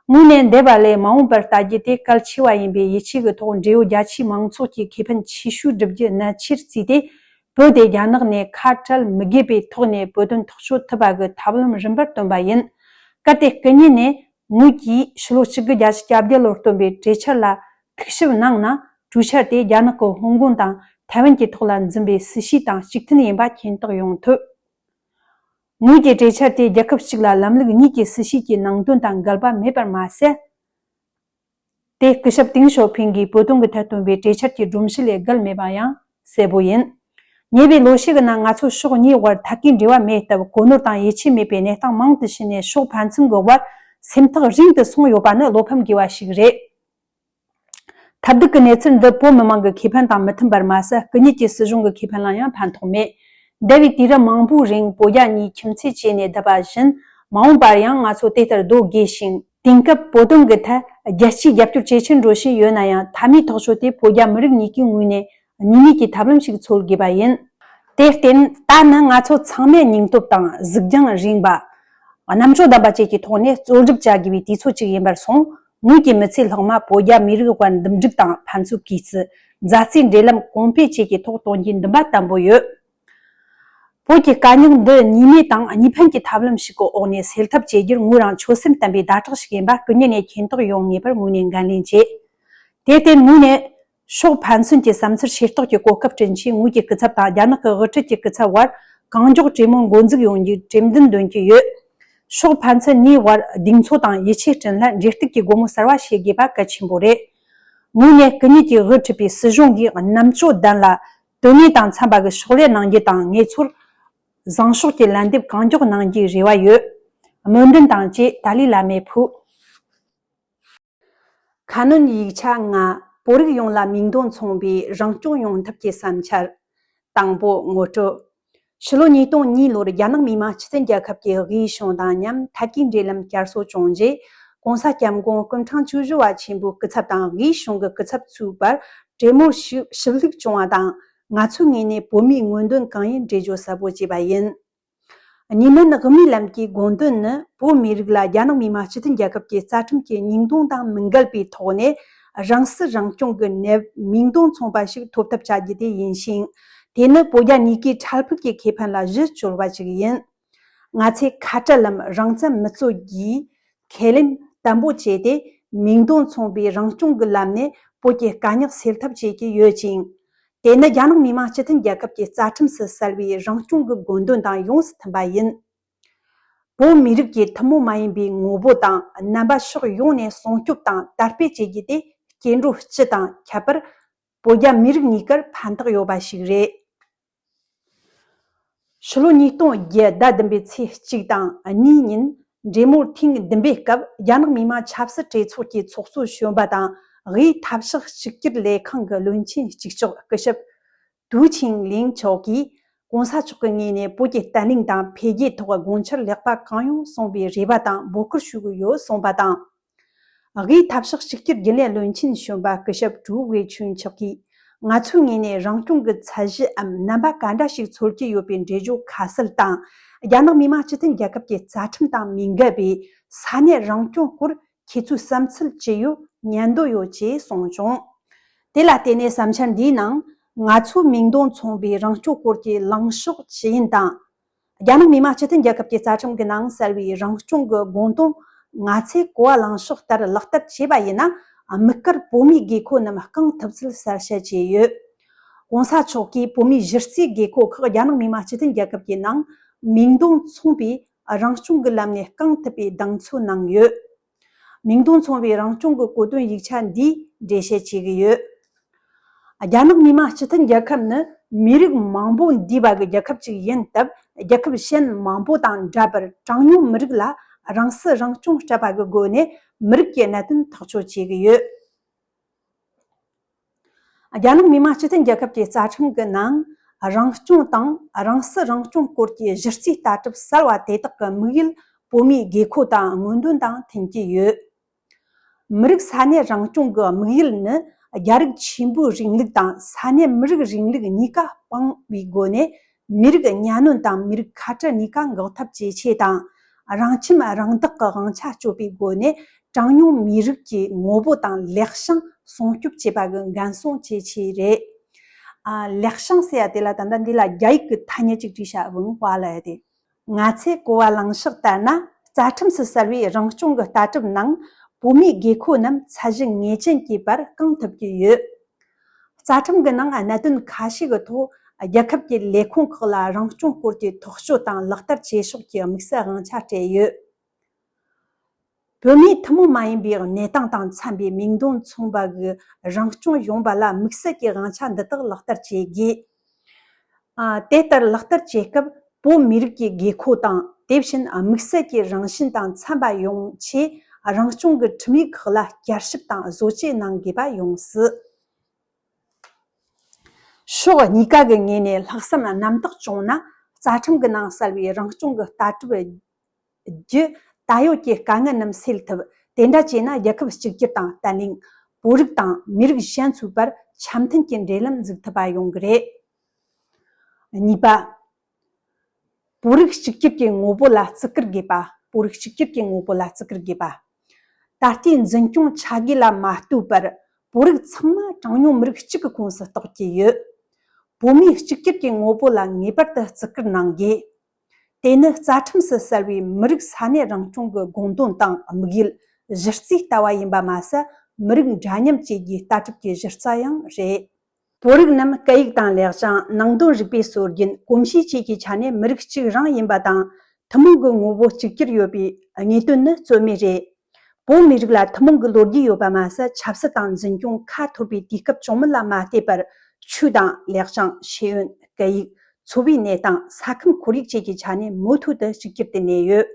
དངོས་གནས་འདས་པ་ལས་མ་འོངས་པར་ལྟ་རྒྱུ་དེ་གལ་ཆེ་བ་ཡིན་པའི་ཡིད་ཆེས་ཀྱི་ཐོག། འབྲེལ་ཡོད་རྒྱ་ཆེའི་མང་ཚོགས་ཀྱི་ཁེ་ཕན་ཆེ་ཤོས་སྒྲུབ་རྒྱུ་གནད་ཆེར་བརྩིས་ཏེ། བོད་དེ་རྒྱ་ནག་ནས་ཁ་བྲལ་མི་དགོས་པའི་ཐོག་ནས་བོད་དོན་ཐག་གཅོད་ཐུབ་པ་གི་ཐབས་ལམ་རིམ་པར་བཏོན་པ་ཡིན། གལ་ཏེ་སྐུ་ཉིད་ནས་ངོས་ཀྱིས་ཕྱི་ལོ་ཆིག་སྟོང་དགུ་བརྒྱ་བརྒྱད་ཅུ་གྱ་བརྒྱད་ལོར་བཏོན་པའི་གྲོས་འཆར་ལ་ཐུགས་ཞིབ་གནང་ན། གྲོས་འཆར་དེ་རྒྱ་ནག་གི་ཧོང་ཀོང་དང་ཐའེ་ཝན་གྱི་ཐོག་ལ་འཛིན་པའི་སྲིད་བྱུས་དང་གཅིག་མཐུན་ཡིན་པ་མཁྱེན་རྟོགས་ཡོང་ཐུབ། ངོས་ཀྱི་གྲོས་འཆར་དེ་རྒྱལ་ཁབ་གཅིག་ལ་ལམ་ལུགས་གཉིས་ཀྱི་སྲིད་བྱུས་ཀྱི་ནང་དོན་དང་འགལ་བ་མེད་པར་མ་ཟད། དེ་སྐུ་ཞབས་ཏེང་ཞའོ་ཕིང་གིས་བོད་དོན་གྱི་ཐད་བཏོན་པའི་གྲོས་འཆར་གྱི་སྒྲོམ་གཞི་ལས་བརྒལ་མེད་པ་ཡང་གསལ་པོ་ཡིན། ཉེ་བའི་ལོ་ཤས་ཀྱི་ནང་ང་ཚོ་ཕྱོགས་གཉིས་དབར་ཐད་ཀའི་འབྲེལ་བ་མེད་སྟབས། གོ་ནོར་དང་ཡིད་ཆེས་མེད་པའི་གནས་སྟངས་མང་དུ་ཕྱིན་ནས། ཕྱོགས་ཕན་ཚུན་གྱི་དབར་སེམས་ཐག་རིང་དུ་སོང་ཡོད་པ་ནི་བློ་ཕམ་དགོས་པ་ཞིག་རེད། ཐབས་སྡུག་གི་གནས་ཚུལ་འདི་བོད་མི་མང་གི་ཁེ་ཕན་དང་མི་མཐུན་པར་མ་ཟད། སྐུ་ཉིད་ཀྱི་སྲིད་གཞུང་གི་ཁེ་ཕན་ལ་ཡང་ཕན་ཐོགས་མེད། འདས་པའི་དུས་རབས་མང་པོའི་རིང་བོད་རྒྱ་གཉིས་ཁྱིམ་མཚེས་བྱས་ནས་བསྡད་པ་བཞིན། མ་འོངས་པར་ཡང་ང་ཚོ་དེ་ལྟར་སྡོད་དགོས་ཤིང་། དེང་སྐབས་བོད་དོན་གྱི་ཐད་རྒྱལ་སྤྱིའི་རྒྱབ་སྐྱོར་ཇེ་ཆེར་འགྲོ་བཞིན་ཡོད་ན་ཡང་། མཐའ་མའི་ཐག་གཅོད་དེ་བོད་རྒྱ་མི་རིགས་གཉིས་ཀའི་ངོས་ནས་གཉིས་ནུས་ཀྱི་ཐབས་ལམ་ཞིག་འཚོལ་དགོས་པ་ཡིན། དེར་བརྟེན། ད་ནི་ང་ཚོ་ཚང་མས་སྙིང་སྟོབས་དང་གཟིགས་རྒྱང་རིང་བ། རྣམ་དཔྱོད་ལྡན་པ་བཅས་ཀྱི་ཐོག་ནས་རྩོད་སྒྲུབ་བྱ་དགོས་པའི་དུས་ཚོད་ཅིག་ཡིན་པར་སོང་། ངོས་ཀྱི་མི་ཚེ་ལྷག་མ་བོད་རྒྱ་མི་རིགས་དབར་འདུམ་འགྲིག་དང་ཕན་ཚུན་གུས་བརྩི། མཛའ་བརྩེའི་འབྲེལ་ལམ་གོང་འཕེལ་བཅས་ཀྱི་ཐོག་གཏོང་རྒྱུའི་འདུན་པ་བརྟན་པོ་ཡོད། བོད་ཀྱི་དཀའ་རྙོག་འདི་གཉིས་མོས་དང་གཉིས་ཕན་གྱི་ཐབས་ལམ་ཞིག་གི་འོག་ནས་སེལ་ཐབས་བྱེད་རྒྱུར་ངོས་རང་ཆོད་སེམས་བརྟན་པོས་ཟླ་གྲགས་ཤིག་ཡིན་པ་སྐུ་ཉིད་ནས་མཁྱེན་རྟོགས་ཡོང་ངེས་པར་ངོས་ནས་འགན་ལེན་བྱེད། དེར་བརྟེན། ངོས་ནས་ཕྱོགས་ཕན་ཚུན་གྱི་བསམ་ཚུལ་ཤེས་རྟོགས་ཀྱི་གོ་སྐབས་བསྐྲུན་ཆེད། ངོས་ཀྱི་སྐུ་ཚབ་དང་རྒྱ་ནག་གི་དབུ་ཁྲིད་ཀྱི་སྐུ་ཚབ་དབར་གང་མགྱོགས་གྲོས་མོལ་འགོ་འཛུགས་ཡོང་རྒྱུའི་གྲོས་མདུན་འདོན་གྱི་ཡོད། ཕྱོགས་ཕན་ཚུན་གཉིས་དབར་གདེང་ཚོད་དང་ཡིད་ཆེས་བསྐྲུན་སླད་འབྲེལ་གཏུག་གི་སྒོ་མོ་གསར་བ་ཕྱེ་དགོས་པ་གལ་ཆེན་པོ་རེད། ངོས་ནས་སྐུ་ཉིད་ཀྱིས་དབུ་ཁྲིད་པའི་སྲིད་གཞུང་གིས་རྣམ་དཔྱོད་ལྡན་ལ་དོན་གཉེར་དང་འཚམ་པ་གི་ཕྱག་ལས་གནང་རྒྱུ་དང་། ངེད་ཚོར་བཟང་ཕྱོགས་ཀྱི་ལན་འདེབས་གང་མགྱོགས་གནང་རྒྱུའི་རེ་བ་ཡོད། སྨོན་འདུན་དང་བཅས། ཏཱ་ལའི་བླ་མས་ཕུལ། ཁ་སྣོན་ཡིག་ཆ་ལྔ། བོད་རིགས་ཡོངས་ལ་མིང་དོན་མཚུངས་པའི་རང་སྐྱོང་ཡོང་ཐབས་ཀྱི་བསམ་འཆར། དང་པོ། ངོ་སྤྲོད། ཕྱི་ལོ་ཉིས་སྟོང་གཉིས་ལོར་རྒྱ་ནག་མི་དམངས་སྤྱི་མཐུན་རྒྱལ་ཁབ་ཀྱི་དབུས་གཞུང་དང་མཉམ་ཐད་ཀའི་འབྲེལ་ལམ་བསྐྱར་གསོ་བྱུང་རྗེས། ྋགོང་ས་ྋསྐྱབས་མགོན་སྐུ་ཕྲེང་བཅུ་བཞི་པ་ཆེན་པོའི་སྐུ་ཚབ་དང་དབུས་གཞུང་གི་སྐུ་ཚབ་ཚོའི་བར་གྲོས་མོལ་ཞིབ་ཞིབ་ལྷུག་བྱུང་བ་དང་། ང་ཚོའི་ངོས་ནས་བོད་མིའི་མངོན་འདོད་གང་ཡིན་འགྲེལ་བརྗོད་གསལ་པོ་བྱས་པ་ཡིན། གཉིས་སྨན་དབུ་མའི་ལམ་གྱི་དགོངས་དོན་ནི། བོད་མི་རིགས་ལ་རྒྱ་ནག་མི་དམངས་སྤྱི་མཐུན་རྒྱལ་ཁབ་ཀྱི་རྩ་ཁྲིམས་ཀྱི་སྙིང་དོན་དང་མི་འགལ་བའི་ཐོག་ནས། རང་སྲིད་རང་སྐྱོང་གི་ནད་མིང་དོན་མཚུངས་པ་ཞིག་ཐོབ་ཐབས་བྱ་རྒྱུ་དེ་ཡིན་ཞིང་། དེ་ནི་བོད་རྒྱ་གཉིས་ཀའི་འཕྲལ་ཕུགས་ཀྱི་ཁེ་ཕན་ལ་གཞི་བཅོལ་བ་ཞིག་ཡིན། ང་ཚོས་ཁ་བྲལ་ལམ་རང་བཙན་མི་རྩོད་རྒྱུའི་ཁས་ལེན་བརྟན་པོ་བྱས་ཏེ། མིང་དོན་མཚུངས་པའི་རང་སྐྱོང་གི་ལམ་ནས་བོད་ཀྱི་དཀའ་རྙོག་སེལ་ཐབས་བྱེད་ཀྱི་ཡོད་ཅིང་། དེ་ནི་རྒྱ་ནག་མི་དམངས་སྤྱི་མཐུན་རྒྱལ་ཁབ་ཀྱི་རྩ་ཁྲིམས་སུ་གསལ་བའི་རང་སྐྱོང་གི་དགོངས་དོན་དང་ཡོངས་སུ་མཐུན་པ་ཡིན། བོད་མི་རིགས་ཀྱི་ཐུན་མོང་མ་ཡིན་པའི་ངོ་བོ་དང་རྣམ་པ་ཕྱོགས་ཡོངས་ནས་སྲུང་སྐྱོབ་དང་དར་སྤེལ་བྱེད་རྒྱུ་དེ་སྐྱེ་འགྲོ་སྤྱི་དང་ཁྱད་པར་བོད་རྒྱ་མི་རིགས་གཉིས་ཀར་ཕན་ཐོགས་ཡོད་པ་ཞིག་རེད། ཕྱི་ལོ་ཉིས་སྟོང་བརྒྱད་ཟླ་བདུན་པའི་ཚེས་གཅིག་དང་གཉིས་ཉིན་འབྲེལ་མོལ་ཐེངས་བདུན་པའི་སྐབས། རྒྱ་ནག་མི་དམངས་ཆབ་སྲིད་གྲོས་ཚོགས་ཀྱི་ཚོགས་གཙོ་གཞོན་པ་དང་དབུས་འཐབ་ཕྱོགས་གཅིག་གྱུར་ལས་ཁང་གི་བློན་ཆེན་གཅིག་ལྕོགས་སྐུ་ཞབས་ཏུའུ་ཆིང་ལིང་མཆོག་གིས། ྋགོང་ས་མཆོག་གི་ངོས་ནས་བོད་ཀྱི་བརྟན་ལྷིང་དང་འཕེལ་རྒྱས་ཐོག་དགོངས་འཆར་ལེགས་པ་གང་ཡོང་གསུངས་པའི་རེ་བ་དང་འབོད་སྐུལ་ཞུ་གི་ཡོད་གསུངས་པ་དང་། དབུས་འཐབ་ཕྱོགས་གཅིག་གྱུར་རྒྱུན་ལས་བློན་ཆེན་གཞོན་པ་སྐུ་ཞབས་ཀྲུའུ་ཝེ་ཆུན་མཆོག་གིས། ང་ཚོའི་ངོས་ནས་རང་སྐྱོང་གི་ཚད་གཞི་འམ་རྣམ་པ་ག་འདྲ་ཞིག་འཚོལ་གྱི་ཡོད་པའི་འགྲེལ་བརྗོད་ཁ་གསལ་དང་། རྒྱ་ནག་མི་དམངས་སྤྱི་མཐུན་རྒྱལ་ཁབ་ཀྱི་རྩ་ཁྲིམས་དང་མི་འགལ་བའི་ས་གནས་རང་སྐྱོང་སྐོར་ཁྱེད་ཚོའི་བསམ་ཚུལ་ཅི་ཡོད་ཉན་འདོད་ཡོད་ཅེས་གསུངས་བྱུང་། དེ་ལ་བརྟེན་ནས་བསམ་འཆར་འདིའི་ནང་། ང་ཚོའི་མིང་དོན་མཚུངས་པའི་རང་སྐྱོང་སྐོར་གྱི་ལངས་ཕྱོགས་ཇི་ཡིན་དང་། རྒྱ་ནག་མི་དམངས་སྤྱི་མཐུན་རྒྱལ་ཁབ་ཀྱི་རྩ་ཁྲིམས་ཀྱི་ནང་གསལ་བའི་རང་སྐྱོང་གི་དགོངས་དོན་ང་ཚོས་གོ་བ་ལངས་ཕྱོགས་ལྟར་ལག་བསྟར་བྱས་པ་ཡིན་ན། དམིགས་བཀར་བོད་མིའི་དགོས་མཁོ་རྣམས་བསྐང་ཐུབ་ཚུལ་གསལ་བཤད་བྱས་ཡོད། ྋགོང་ས་མཆོག་གིས་བོད་མིའི་གཞི་རྩའི་དགོས་མཁོ་ཁག་རྒྱ་ནག་མི་དམངས་སྤྱི་མཐུན་རྒྱལ་ཁབ་ཀྱི་ནང་མིང་དོན་མཚུངས་པའི་རང་སྐྱོང་གི་ལམ་ནས་བསྐང་ཐུབ་པའི་གདེང་ཚོད་གནང་ཡོད། མིང་དོན་མཚུངས་པའི་རང་སྐྱོང་གི་གོ་དོན་ཡིག་ཆ་འདིས་འགྲེལ་བཤད་བྱེད་ཀྱི་ཡོད། རྒྱ་ནག་མི་དམངས་སྤྱི་མཐུན་རྒྱལ་ཁབ་ནི་མི་རིགས་མང་པོ་འདུས་པ་གི་རྒྱལ་ཁབ་ཅིག་ཡིན་སྟབས། རྒྱལ་ཁབ་གཞན་མང་པོ་དང་འདྲ་བར་གྲངས་ཉུང་མི་རིགས་ལ་རང་སྲིད་རང་སྐྱོང་སྤྲད་པ་གི་སྒོ་ནས་མི་རིགས་ཀྱི་གནད་དོན་ཐག་གཅོད་བྱེད་ཀྱི་ཡོད། རྒྱ་ནག་མི་དམངས་སྤྱི་མཐུན་རྒྱལ་ཁབ་ཀྱི་རྩ་ཁྲིམས་ཀྱི་ནང་། རང་སྐྱོང་དང་རང་སྲིད་རང་སྐྱོང་སྐོར་གྱི་གཞི་རྩའི་ལྟ་གྲུབ་གསར་བ་དེ་དག་གི་དམིགས་ཡུལ་བོད་མིའི་དགོས་མཁོ་དང་དངོས་འདུན་དང་མཐུན་གྱི་ཡོད། མི་རིགས་ས་གནས་རང་སྐྱོང་གི་དམིགས་ཡུལ་ནི། རྒྱ་རིགས་ཆེན་པོའི་རིང་ལུགས་དང་ས་གནས་མི་རིགས་རིང་ལུགས་གཉིས་ཀ་སྤངས་པའི་སྒོ་ནས། མི་རིགས་གཉའ་གནོན་དང་མི་རིགས་ཁ་བྲལ་གཉིས་ཀ་འགོག་ཐབས་བྱེད་ཆེད་དང་། རང་ཁྱིམ་རང་བདག་གི་དབང་ཆ་སྤྱོད་པའི་སྒོ་ནས། གྲངས་ཉུང་མི་རིགས་ཀྱི་ངོ་བོ་དང་ལེགས་བྱང་སྲུང་སྐྱོབ་བྱེད་པ་གི་འགན་སྲུང་བྱེད་ཆེད་རེད། ཨ། ལེགས་བྱང་ཟེར་ཡ་དེ་ལ་ད་ལྟ་འདི་ལ་རྒྱ་ཡིག་གི་ཐ་སྙད་ཅིག་བྲིས་ཤག་ཝུང་ཧྭ་ལབ་ཡ་དེ། ང་ཚོས་གོ་བ་ལངས་ཕྱོགས་ལྟར་ན། རྩ་ཁྲིམས་སུ་གསལ་བའི་རང་སྐྱོང་གི་ལྟ་གྲུབ་ནང་། བོད་མིའི་དགོས་མཁོ་རྣམས་ཚད་གཞི་ངེས་ཅན་གྱི་བར་བསྐང་ཐུབ་ཀྱི་ཡོད། རྩ་ཁྲིམས་ཀྱི་ནང་གནད་དོན་ཁ་ཤས་ཀྱི་ཐོག། རྒྱལ་ཁབ་ཀྱི་ལས་ཁུངས་ཁག་ལ་རང་སྐྱོང་སྐོར་གྱི་ཐག་གཅོད་དང་ལག་བསྟར་བྱེད་ཕྱོགས་ཀྱི་དམིགས་བསལ་དབང་ཆ་སྤྲད་ཡོད། བོད་མིའི་ཐུན་མོང་མ་ཡིན་པའི་གནས་སྟངས་དང་འཚམ་པའི་མིང་དོན་མཚུངས་པ་གི་རང་སྐྱོང་ཡོང་བ་ལ་དམིགས་བསལ་གྱི་དབང་ཆ་འདི་དག་ལག་བསྟར་བྱེད་དགོས། ཨ། དེ་ལྟར་ལག་བསྟར་བྱེད་སྐབས། བོད་མི་རིགས་ཀྱི་དགོས་མཁོ་དང་། དེ་བཞིན་དམིགས་བསལ་གྱི་རང་བཞིན་དང་འཚམ་པ་ཡོང་ཆེད། རང་སྐྱོང་གི་ཁྲིམས་ཡིག་ཁག་ལ་བསྐྱར་ཞིབ་དང་བཟོ་བཅོས་གནང་དགོས་པ་ཡོང་སྲིད། ཕྱོགས་གཉིས་ཀ་གི་ངོས་ནས་ལྷག་བསམ་རྣམ་དག་བྱུང་ན། རྩ་ཁྲིམས་ཀྱི་ནང་གསལ་བའི་རང་སྐྱོང་གི་ལྟ་གྲུབ་བརྒྱུད། ད་ཡོད་ཀྱི་དཀའ་ངལ་རྣམས་སེལ་ཐུབ། དེ་འདྲ་བྱས་ན། རྒྱལ་ཁབ་གཅིག་གྱུར་དང་བརྟན་ལྷིང་། བོད་རིགས་དང་མི་རིགས་གཞན་ཚོའི་བར་འཆམ་མཐུན་གྱི་འབྲེལ་ལམ་འཛུགས་ཐུབ་པ་ཡོང་གི་རེད། གཉིས་པ། བོད་རིགས་གཅིག་གྱུར་གྱི་ངོ་བོ་ལ་བརྩི་བཀུར་དགོས་པ། བོད་རིགས་གཅིག་གྱུར་གྱི་ངོ་བོ་ལ་བརྩི་བཀུར་དགོས་པ། ད་ལྟའི་འཛིན་སྐྱོང་བྱ་དགའ་ལ་མ་ལྟོས་པར། བོད་རིགས་ཚང་མ་གྲངས་ཉུང་མི་རིགས་གཅིག་གི་ཁོངས་སུ་གཏོགས་ཀྱི་ཡོད། བོད་མིའི་གཅིག་གྱུར་གྱི་ངོ་བོ་ལ་ངེས་པར་དུ་བརྩི་བཀུར་གནང་དགོས། དེ་ནི་རྩ་ཁྲིམས་སུ་གསལ་བའི་མི་རིགས་ས་གནས་རང་སྐྱོང་གི་དགོངས་དོན་དང་དམིགས་ཡུལ། གཞི་རྩའི་ལྟ་བ་ཡིན་པ་མ་ཟད། མི་རིགས་འདྲ་མཉམ་བཅས་ཀྱི་ལྟ་གྲུབ་ཀྱི་གཞི་རྩ་ཡང་རེད། བོད་རིགས་རྣམས་སྐད་ཡིག་དང་ལེགས་བྱང་། ནང་དོན་རིག་པའི་སྲོལ་རྒྱུན། གོམས་གཤིས་བཅས་ཀྱི་ཆ་ནས་མི་རིགས་གཅིག་རང་ཡིན་པ་དང་། ཐུན་མོང་གི་ངོ་བོ་གཅིག་གྱུར་ཡོད་པའི་ངེས་དོན་ནི་རྩོད་མེད་རེད། བོད་མི་རིགས་ལ་ཐུན་མོང་གི་ལོ་རྒྱུས་ཡོད་པ་མ་ཟད། ཆབ་སྲིད་དང་འཛིན་སྐྱོང་ཁ་འཐོར་པའི་དུས་སྐབས་བྱུང་མིན་ལ་མ་ལྟོས་པར། ཆོས་དང་ལེགས་བྱང་། ཤེས་ཡོན། སྐད་ཡིག། འཚོ་བའི་གནས་སྟངས། ས་ཁམས་ཁོར་ཡུག་བཅས་ཀྱི་ཆ་ནས་མུ་མཐུད་དུ་གཅིག་གྱུར་དུ་གནས་ཡོད།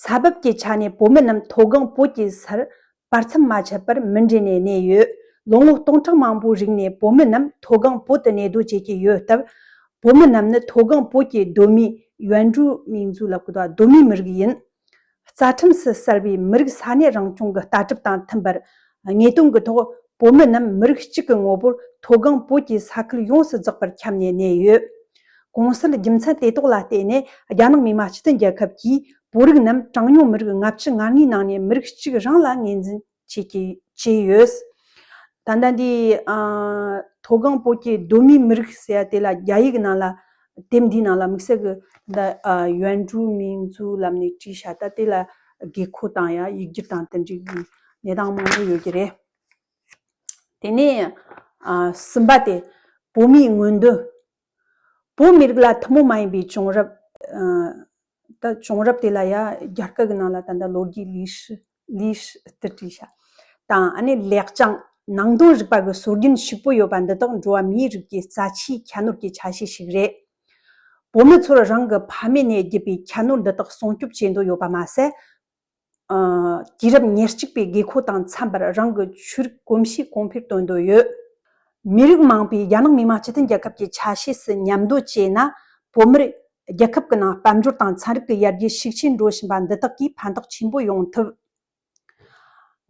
ས་བབ་ཀྱི་ཆ་ནས་བོད་མི་རྣམས་མཐོ་སྒང་བོད་ཀྱི་སར་བར་མཚམས་མ་ཆད་པར་མུ་འབྲེལ་ནས་གནས་ཡོད། ལོ་ངོ་སྟོང་ཕྲག་མང་པོའི་རིང་ནས་བོད་མི་རྣམས་མཐོ་སྒང་བོད་དུ་གནས་སྡོད་བྱེད་ཀྱི་ཡོད་སྟབས། བོད་མི་རྣམས་ནི་མཐོ་སྒང་བོད་ཀྱི་གདོད་མའི་ཡོན་ཀྲུའུ་མིང་ཛུ་ལབ་ཀྱི་འདུག་གདོད་མའི་མི་རིགས་ཡིན། རྩ་ཁྲིམས་སུ་གསལ་བའི་མི་རིགས་ས་གནས་རང་སྐྱོང་གི་ལྟ་གྲུབ་དང་མཐུན་པར། ངེས་དོན་གྱི་ཐོག་བོད་མི་རྣམས་མི་རིགས་གཅིག་གི་ངོ་བོར་མཐོ་སྒང་བོད་ཀྱི་ས་ཁུལ་ཡོངས་སུ་རྫོགས་པར་ཁྱབ་ནས་གནས་ཡོད། གོང་གསལ་རྒྱུ་མཚན་དེ་དག་ལ་བརྟེན་ནས། རྒྱ་ནག་མི་དམངས་སྤྱི་མཐུན་རྒྱལ་ཁབ་ཀྱིས་བོད་རིགས་རྣམས་གྲངས་ཉུང་མི་རིགས་ལྔ་བཅུ་ང་གཉིས་ནང་ནས་མི་རིགས་གཅིག་རང་ལ་ངོས་འཛིན་བྱེད་ཀྱི་བྱས་ཡོད། ད་ལྟ་འདི། ཨ། མཐོ་སྒང་བོད་ཀྱི་གདོད་མའི་མི་རིགས་ཟེར་ཡ་དེ་ལ་རྒྱ་ཡིག་ནང་ལ། དེབ་འདིའི་ནང་ལ་དམིགས་བསལ་གྱི་ད། ཨ། ཡོན་ཀྲུའུ་མིང་ཛུ་ལབ་ནས་བྲིས་ཤག་ད་དེ་ལ་དགོས་མཁོ་དང་ཡང་ཡིག་སྒྱུར་དང་དེ་འདྲའི་གི་གནས་སྟངས་མང་པོ་ཡོད་ཀྱི་རེད། དེ་ནས། ཨ། གསུམ་པ་དེ། བོད་མིའི་མངོན་འདོད། བོད་མི་རིགས་ལ་ཐུན་མོང་མ་ཡིན་པའི་བྱུང་རབས། ཨ། ད་བྱུང་རབས་དེ་ལ་ཡང་རྒྱ་སྐད་ཀྱི་ནང་ལ་ད་ལྟ་ལོ་རྒྱུས་ལུས་ཤི་ལུས་ཤི་ཏི་བྲིས་ཤག་དང་། ཨ་ནི་ལེགས་བྱང་། ནང་དོན་རིག་པ་གི་སྲོལ་རྒྱུན་ཕྱུག་པོ་ཡོད་པ་འདི་དག་འགྲོ་བ་མིའི་རིགས་ཀྱི་རྩ་ཆེའི་ཁྱད་ནོར་གྱི་ཆ་ཤས་ཤིག་རེད། བོད་མི་ཚོར་རང་གི་ཕ་མེས་ནས་བརྒྱུད་པའི་ཁྱད་ནོར་འདི་དག་སྲུང་སྐྱོབ་བྱེད་འདོད་ཡོད་པ་མ་ཟད། ཨ། དུས་རབས་ཉེར་གཅིག་པའི་དགོས་མཁོ་དང་འཚམ་པར་རང་གི་ཆོས་རིག་གོམས་གཤིས་གོང་འཕེལ་གཏོང་འདོད་ཡོད། མི་རིགས་མང་པོས་རྒྱ་ནག་མི་དམངས་སྤྱི་མཐུན་རྒྱལ་ཁབ་ཀྱི་ཆ་ཤས་སུ་མཉམ་སྡོད་བྱས་ན། བོད་མིར་རྒྱལ་ཁབ་ཀྱི་ནང་དཔལ་འབྱོར་དང་ཚན་རིག་གི་ཡར་རྒྱས་ཤུགས་ཆེན་འགྲོ་བཞིན་པ་འདི་དག་གིས་ཕན་ཐོགས་ཆེན་པོ་ཡོང་ཐུབ།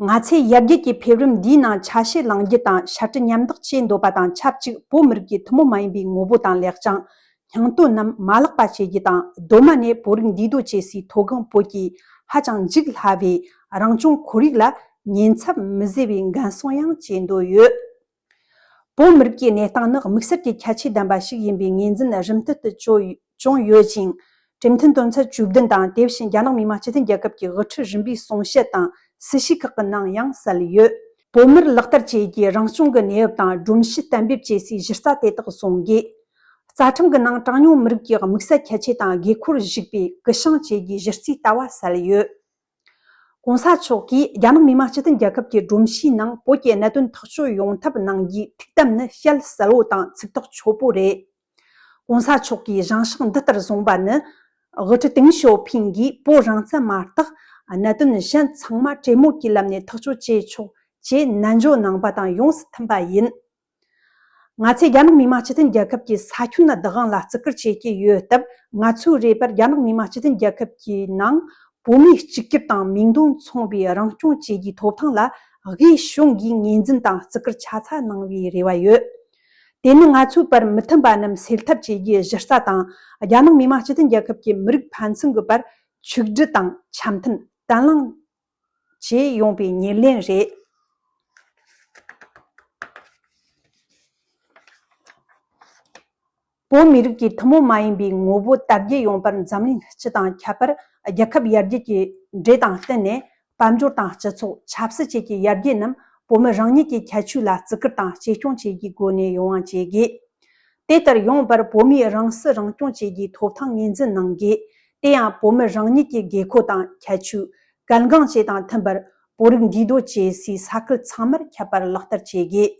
ང་ཚོས་ཡར་རྒྱས་ཀྱི་འཕེལ་རིམ་འདིའི་ནང་ཆ་ཤས་བླང་རྒྱུ་དང་ཤར་གྲུ་མཉམ་འདེགས་བྱེད་འདོད་པ་དང་ཆབས་ཅིག་བོད་མི་རིགས་ཀྱི་ཐུན་མོང་མ་ཡིན་པའི་ངོ་བོ་དང་ལེགས་བྱང་། སྙིང་སྟོབས་རྣམས་མ་བརླག་པ་བྱེད་རྒྱུ་དང་། གདོད་མ་ནས་བོད་རིགས་འདུས་སྡོད་བྱེད་སའི་མཐོ་སྒང་བོད་ཀྱི་ཧ་ཅང་འཇིག་སླ་བའི་རང་སྐྱོང་ཁོར་ཡུག་ལ་ཉེན་ཚབས་མི་བཟོ་བའི་འགན་སྲུང་ཡང་བྱེད་འདོད་ཡོད། བོད་མི་རིགས་ཀྱི་གནས་སྟངས་ནི་དམིགས་བསལ་གྱི་ཁྱད་ཆོས་ལྡན་པ་ཞིག་ཡིན་པའི་ངོས་འཛིན་རིམ་སྟོན་དུ་བྱུང་ཡོད་ཅིང་། གྲོས་མཐུན་དོན་ཚན་བཅུ་བདུན་དང་། དེ་བཞིན་རྒྱ་ནག་མི་དམངས་སྤྱི་མཐུན་རྒྱལ་ཁབ་ཀྱི་དབུ་ཁྲིད་རིམ་པའི་གསུང་བཤད་དང་སྲིད་བྱུས་ཁག་གི་ནང་ཡང་གསལ་ཡོད། བོད་མིར་ལག་བསྟར་བྱེད་རྒྱུའི་རང་སྐྱོང་གི་གནས་བབ་དང་སྒྲོམ་གཞི་གཏན་འབེབས་བྱེད་སའི་གཞི་རྩ་དེ་དག་བཟུང་དགོས། རྩ་ཁྲིམས་ཀྱི་ནང་གྲངས་ཉུང་མི་རིགས་ཀྱི་དམིགས་བསལ་ཁྱད་ཆོས་དང་དགོས་མཁོར་གཞིགས་པའི་སྐུལ་སློང་བྱེད་རྒྱུའི་གཞི་རྩའི་ལྟ་བ་གསལ་ཡོད། ༸གོང་ས་མཆོག་གིས་རྒྱ་ནག་མི་དམངས་སྤྱི་མཐུན་རྒྱལ་ཁབ་ཀྱི་སྒྲོམ་གཞིའི་ནང་བོད་ཀྱི་གནད་དོན་ཐག་གཅོད་ཡོང་ཐབས་གནང་རྒྱུའི་ཐུགས་དམ་ནི་གཤལ་གསལ་བོ་དང་ཚིག་ཐག་ཆོད་པོ་རེད། ༸གོང་ས་མཆོག་གིས་བཞེངས་ཤིང་འདི་ལྟར་བཟུང་བ་ནི། དབུ་ཁྲིད་ཏེང་ཞའོ་ཕིང་གིས་བོད་རང་བཙན་མ་གཏོགས་གནད་དོན་གཞན་ཚང་མ་གྲོས་མོལ་གྱི་ལམ་ནས་ཐག་གཅོད་བྱེད་ཆོག་ཅེས་ནན་བརྗོད་གནང་པ་དང་ཡོངས་སུ་མཐུན་པ་ཡིན། ང་ཚོས་རྒྱ་ནག་མི་དམངས་སྤྱི་མཐུན་རྒྱལ་ཁབ་ཀྱི་ས་ཁྱོན་བདག་དབང་ལ་བརྩི་བཀུར་བྱེད་ཀྱི་ཡོད་སྟབས། ང་ཚོའི་རེ་བར་རྒྱ་ནག་མི་དམངས་སྤྱི་མཐུན་རྒྱལ་ཁབ་ཀྱི་ནང་བོད་མིའི་གཅིག་གྱུར་དང་མིང་དོན་མཚུངས་པའི་རང་སྐྱོང་བཅས་ཀྱི་ཐོབ་ཐང་ལ་དབུས་གཞུང་གིས་ངོས་འཛིན་དང་བརྩི་བཀུར་ཆ་ཚང་གནང་བའི་རེ་བ་ཡོད། དེ་ནི་ང་ཚོའི་བར་མི་མཐུན་པ་རྣམས་སེལ་ཐབས་བྱེད་རྒྱུའི་གཞི་རྩ་དང་། རྒྱ་ནག་མི་དམངས་སྤྱི་མཐུན་རྒྱལ་ཁབ་ཀྱི་མི་རིགས་ཕན་ཚུན་གྱི་བར་ཆིག་སྒྲིལ་དང་འཆམ་མཐུན་བརྟན་ལྷིང་བཅས་ཡོང་བའི་ཉེར་ལེན་རེད། བོད་མི་རིགས་ཀྱི་ཐུན་མོང་མ་ཡིན་པའི་ངོ་བོ་དར་རྒྱས་ཡོང་བར་འཛམ་གླིང་སྤྱི་དང་ཁྱད་པར་རྒྱལ་ཁབ་ཡར་རྒྱས་ཀྱི་འབྲེལ་དང་བསྟུན་ནས། དཔལ་འབྱོར་དང་སྤྱི་ཚོགས། ཆབ་སྲིད་བཅས་ཀྱི་ཡར་རྒྱས་རྣམས་བོད་མི་རང་ཉིད་ཀྱི་ཁྱད་ཆོས་ལ་བརྩི་བཀུར་དང་གཅེས་སྐྱོང་བྱེད་རྒྱུའི་སྒོ་ནས་ཡོང་བ་བྱེད་དགོས། དེ་ལྟར་ཡོང་བར་བོད་མིས་རང་སྲིད་རང་སྐྱོང་བཅས་ཀྱི་ཐོབ་ཐང་ངོས་འཛིན་གནང་དགོས། དེ་ཡང་བོད་མི་རང་ཉིད་ཀྱི་དགོས་མཁོ་དང་ཁྱད་ཆོས། གལ་འགངས་བཅས་དང་མཐུན་པར་བོད་རིགས་འདུས་སྡོད་བྱེད་སའི་ས་ཁུལ་ཚང་མར་ཁྱབ་པར་ལག་བསྟར་བྱེད་དགོས།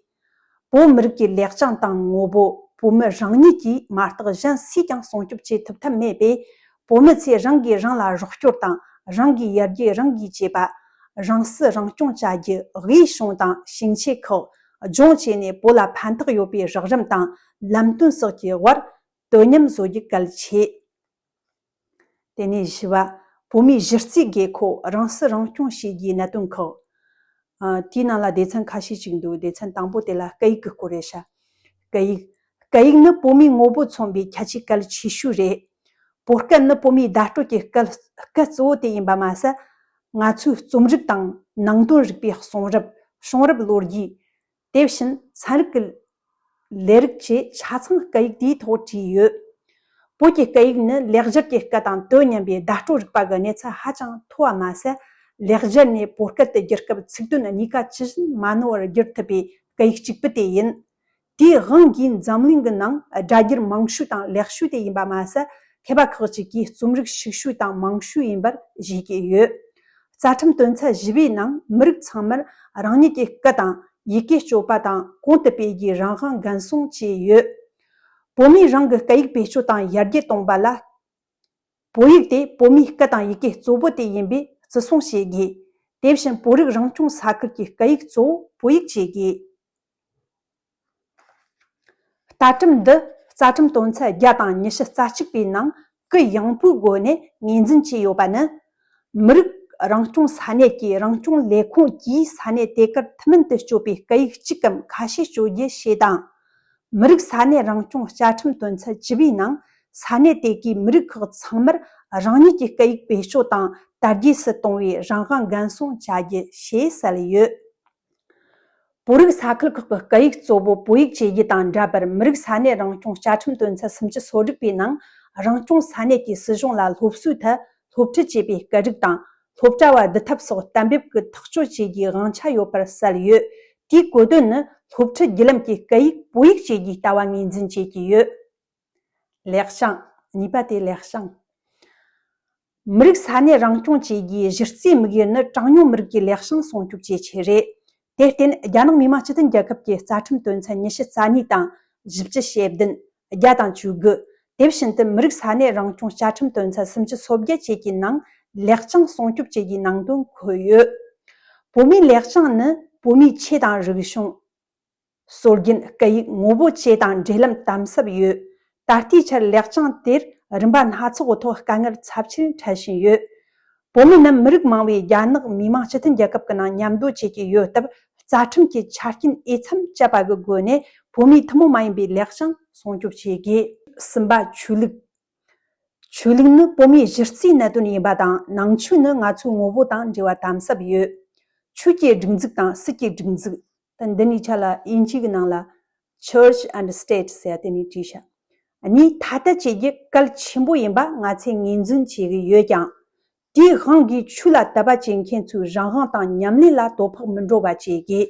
བོད་མི་རིགས་ཀྱི་ལེགས་བྱང་དང་ངོ་བོ་བོད་མི་རང་ཉིད་ཀྱིས་མ་གཏོགས་གཞན་སུས་ཀྱང་སྲུང་སྐྱོབ་བྱེད་ཐུབ་ཐབས་མེད་པས། བོད་མི་ཚོས་རང་གིས་རང་ལ་རོགས་སྐྱོར་དང་། རང་གི་ཡར་རྒྱས་རང་གིས་བྱེད་པ། རང་སྲིད་རང་སྐྱོང་བྱ་རྒྱུ། དབུས་གཞུང་དང་ཞིང་ཆེན་ཁག་ལྗོངས་བཅས་ནས་བོད་ལ་ཕན་ཐོགས་ཡོད་པའི་རོགས་རམ་དང་ལམ་སྟོན་སོགས་ཀྱི་དབར་དོ་མཉམ་བཟོ་རྒྱུ་གལ་ཆེ། དེ་ནས་བཞི་པ། བོད་མིའི་གཞི་རྩའི་དགོས་མཁོ་རང་སྲིད་རང་སྐྱོང་བྱེད་རྒྱུའི་གནད་དོན་ཁག་ཨ། དེའི་ནང་ལ་སྡེ་ཚན་ཁ་ཤས་ཅིག་འདུག་སྡེ་ཚན་དང་པོ་དེ་ལ་སྐད་ཡིག་གི་སྐོར་རེད་ཤག་སྐད་ཡིག་སྐད་ཡིག་ནི་བོད་མིའི་ངོ་བོ་མཚོན་པའི་ཁྱད་ཆོས་གལ་ཆེ་ཤོས་རེད། བོད་སྐད་ནི་བོད་མིའི་བརྡ་སྤྲོད་ཀྱི་སྐད་སྐད་གཙོ་བོ་དེ་ཡིན་པ་མ་ཟད། ང་ཚོའི་རྩོམ་རིག་དང་ནང་དོན་རིག་པའི་གསུང་རབ། བྱུང་རབས་ལོ་རྒྱུས། དེ་བཞིན་ཚན་རིག་གི་ལས་རིགས་བཅས་ཆ་ཚང་སྐད་ཡིག་དེའི་ཐོག་བྲིས་ཡོད། བོད་ཀྱི་སྐད་ཡིག་ནི་ལེགས་སྦྱར་གྱི་སྐད་དང་དོན་མཉམ་པའི་བརྡ་སྤྲོད་རིག་པ་གི་གནས་ཚད་ཧ་ཅང་མཐོ་བ་མ་ཟད། ལེགས་སྦྱར་ནས་བོད་སྐད་དུ་བསྒྱུར་སྐབས་ཚིག་དོན་གཉིས་ཀ་ཇི་བཞིན་མ་ནོར་བར་བསྒྱུར་ཐུབ་པའི་སྐད་ཡིག་གཅིག་པུ་དེ་ཡིན། དེའི་དབང་གིས་འཛམ་གླིང་གི་ནང་སྒྲ་སྒྱུར་མང་ཤོས་དང་ལེགས་ཤོས་དེ་ཡིན་པ་མ་ཟད། མཁས་པ་ཁག་ཅིག་གིས་རྩོམ་རིག་ཤུགས་ཤོས་དང་མང་ཤོས་ཡིན་པར་བཞེད་ཀྱི་ཡོད། རྩ་ཁྲིམས་དོན་ཚན་བཞི་པའི་ནང་མི་རིགས་ཚང་མར་རང་ཉིད་ཀྱི་སྐད་དང་ཡི་གེ་སྤྱོད་པ་དང་གོང་དུ་སྤེལ་རྒྱུའི་རང་དབང་འགན་སྲུང་བཅས་ཡོད། བོད་མིས་རང་གི་སྐད་ཡིག་བེད་སྤྱོད་དང་ཡར་རྒྱས་གཏོང་བ་ལ། བོད་ཡིག་དེ་བོད་མིའི་སྐད་དང་ཡི་གེ་གཙོ་བོ་དེ་ཡིན་པས་བརྩི་སྲུང་བྱེད་དགོས། དེ་བཞིན་བོད་རིགས་རང་སྐྱོང་ས་ཁུལ་གྱི་སྐད་ཡིག་གཙོ་བོ་བོད་ཡིག་བྱེད་དགོས། ལྟ་གྲུབ་འདི་རྩ་ཁྲིམས་དོན་ཚན་བརྒྱ་དང་ཉི་ཤུ་རྩ་གཅིག་པའི་ནང་གུ་ཡངས་པོའི་སྒོ་ནས་ངོས་འཛིན་བྱས་ཡོད་པ་ནི། མི་རིགས་རང་སྐྱོང་ས་གནས་ཀྱི་རང་སྐྱོང་ལས་ཁུངས་ཀྱིས་ས་གནས་དེ་གར་ཐུན་མིན་དུ་སྤྱོད་པའི་སྐད་ཡིག་གཅིག་གམ་ཁ་ཤས་སྤྱོད་རྒྱུ་ཞེས་དང་། མི་རིགས་ས་གནས་རང་སྐྱོང་བཅའ་ཁྲིམས་དོན་ཚན་བཅུ་པའི་ནང་ས་གནས་དེ་གའི་མི་རིགས་ཁག་ཚང་མར་རང་ཉིད་ཀྱི་སྐད་ཡིག་བེད་སྤྱོད་དང་དར་རྒྱས་སུ་གཏོང་བའི་རང་དབང་འགན་སྲུང་བྱ་རྒྱུ་ཞེས་གསལ་ཡོད། བོད་རིགས་ས་ཁུལ་ཁག་གི་སྐད་ཡིག་གཙོ་བོ་བོད་ཡིག་བྱེད་རྒྱུ་དང་འདྲ་བར། མི་རིགས་ས་གནས་རང་སྐྱོང་བཅའ་ཁྲིམས་དོན་ཚན་སུམ་ཅུ་སོ་དྲུག་པའི་ནང་རང་སྐྱོང་ས་གནས་ཀྱི་སྲིད་གཞུང་ལ་སློབ་གསོའི་ཐད་སློབ་ཁྲིད་བྱེད་པའི་སྐད་རིགས་དང་། སློབ་གྲྭ་བ་བསྡུ་ཐབས་སོགས་གཏན་འབེབས་ཀྱི་ཐག་གཅོད་བྱེད་རྒྱུའི་དབང་ཆ་ཡོད་པར་གསལ་ཡོད། དེའི་གོ་དོན་ནི་སློབ་ཁྲིད་བརྒྱུད་ལམ་གྱི་སྐད་ཡིག་བོད་ཡིག་བྱེད་རྒྱུའི་ལྟ་བ་ངོས་འཛིན་བྱེད་ཀྱི་ཡོད། ལེགས་བྱང་། གཉིས་པ་དེ་ལེགས་བྱང་། མི་རིགས་ས་གནས་རང་སྐྱོང་བཅས་ཀྱི་གཞི་རྩའི་དམིགས་ཡུལ་ནི་གྲངས་ཉུང་མི་རིགས་ཀྱི་ལེགས་བྱང་སྲུང་སྐྱོབ་བྱེད་ཆེད་རེད། དེར་བརྟེན་རྒྱ་ནག་མི་དམངས་སྤྱི་མཐུན་རྒྱལ་ཁབ་ཀྱི་རྩ་ཁྲིམས་དོན་ཚན་ཉི་ཤུ་རྩ་གཉིས་དང་བཞི་བཅུ་ཞེ་བདུན། བརྒྱ་དང་བཅུ་དགུ། དེ་བཞིན་དུ་མི་རིགས་ས་གནས་རང་སྐྱོང་བཅའ་ཁྲིམས་དོན་ཚན་སུམ་ཅུ་སོ་བརྒྱད་བཅས་ཀྱི་ནང་ལེགས་བྱང་སྲུང་སྐྱོབ་བཅས་ཀྱི་ནང་དོན་འཁོད་ཡོད། བོད་མིའི་ལེགས་བྱང་ནི་བོད་མིའི་ཆོས་དང་རིག་གཞུང་། སྲོལ་རྒྱུན། སྐད་ཡིག་ངོ་བོ་བཅས་དང་འབྲེལ་ལམ་དམ་ཟབ་ཡོད། ད་ལྟའི་ཆར་ལེགས་བྱང་དེར་རིམ་པ་སྣ་ཚོགས་ཀྱི་ཐོག་དཀའ་ངལ་ཚབས་ཆེན་འཕྲད་བཞིན་ཡོད། བོད་མི་རྣམས་མི་རིགས་མང་བའི་རྒྱ་ནག་མི་དམངས་སྤྱི་མཐུན་རྒྱལ་ཁབ་ཀྱི་ནང་མཉམ་སྡོད་བྱེད་ཀྱི་ཡོད་སྟབས། རྩ་ཁྲིམས་ཀྱི་ཆ་རྐྱེན་འོས་འཚམ་སྤྱད་པ་གི་སྒོ་ནས་བོད་མིའི་ཐུན་མོང་མ་ཡིན་པའི་ལེགས་བྱང་སྲུང་སྐྱོབ་བྱེད་དགོས། གསུམ་པ། ཆོས་ལུགས། ཆོས་ལུགས་ནི་བོད་མིའི་གཞི་རྩའི་གནད་དོན་ཡིན་པ་དང་། ནང་ཆོས་ནི་ང་ཚོའི་ངོ་བོ་དང་འབྲེལ་བ་དམ་ཟབ་ཡོད། ཆོས་ཀྱི་སྒྲིག་འཛུགས་དང་སྲིད་ཀྱི་སྒྲིག་འཛུགས། ད་འདི་ནས་ཆ་ལ་དབྱིན་ཇི་གི་ནང་ལ་Church and State ཟེར་ཡ་དེ་ནས་བྲིས་ཤག་གཉིས་ཐ་དད་བྱེད་རྒྱུ་གལ་ཆེན་པོ་ཡིན་པ་ང་ཚོས་ངོས་འཛིན་བྱེད་ཀྱི་ཡོད་ཀྱང་། དེའི་དབང་གིས་ཆོས་ལ་དད་པ་བྱེད་མཁན་ཚོའི་རང་དབང་དང་ཉམས་ལེན་ལ་དོ་ཕོག་མི་འགྲོ་བ་བྱེད་དགོས།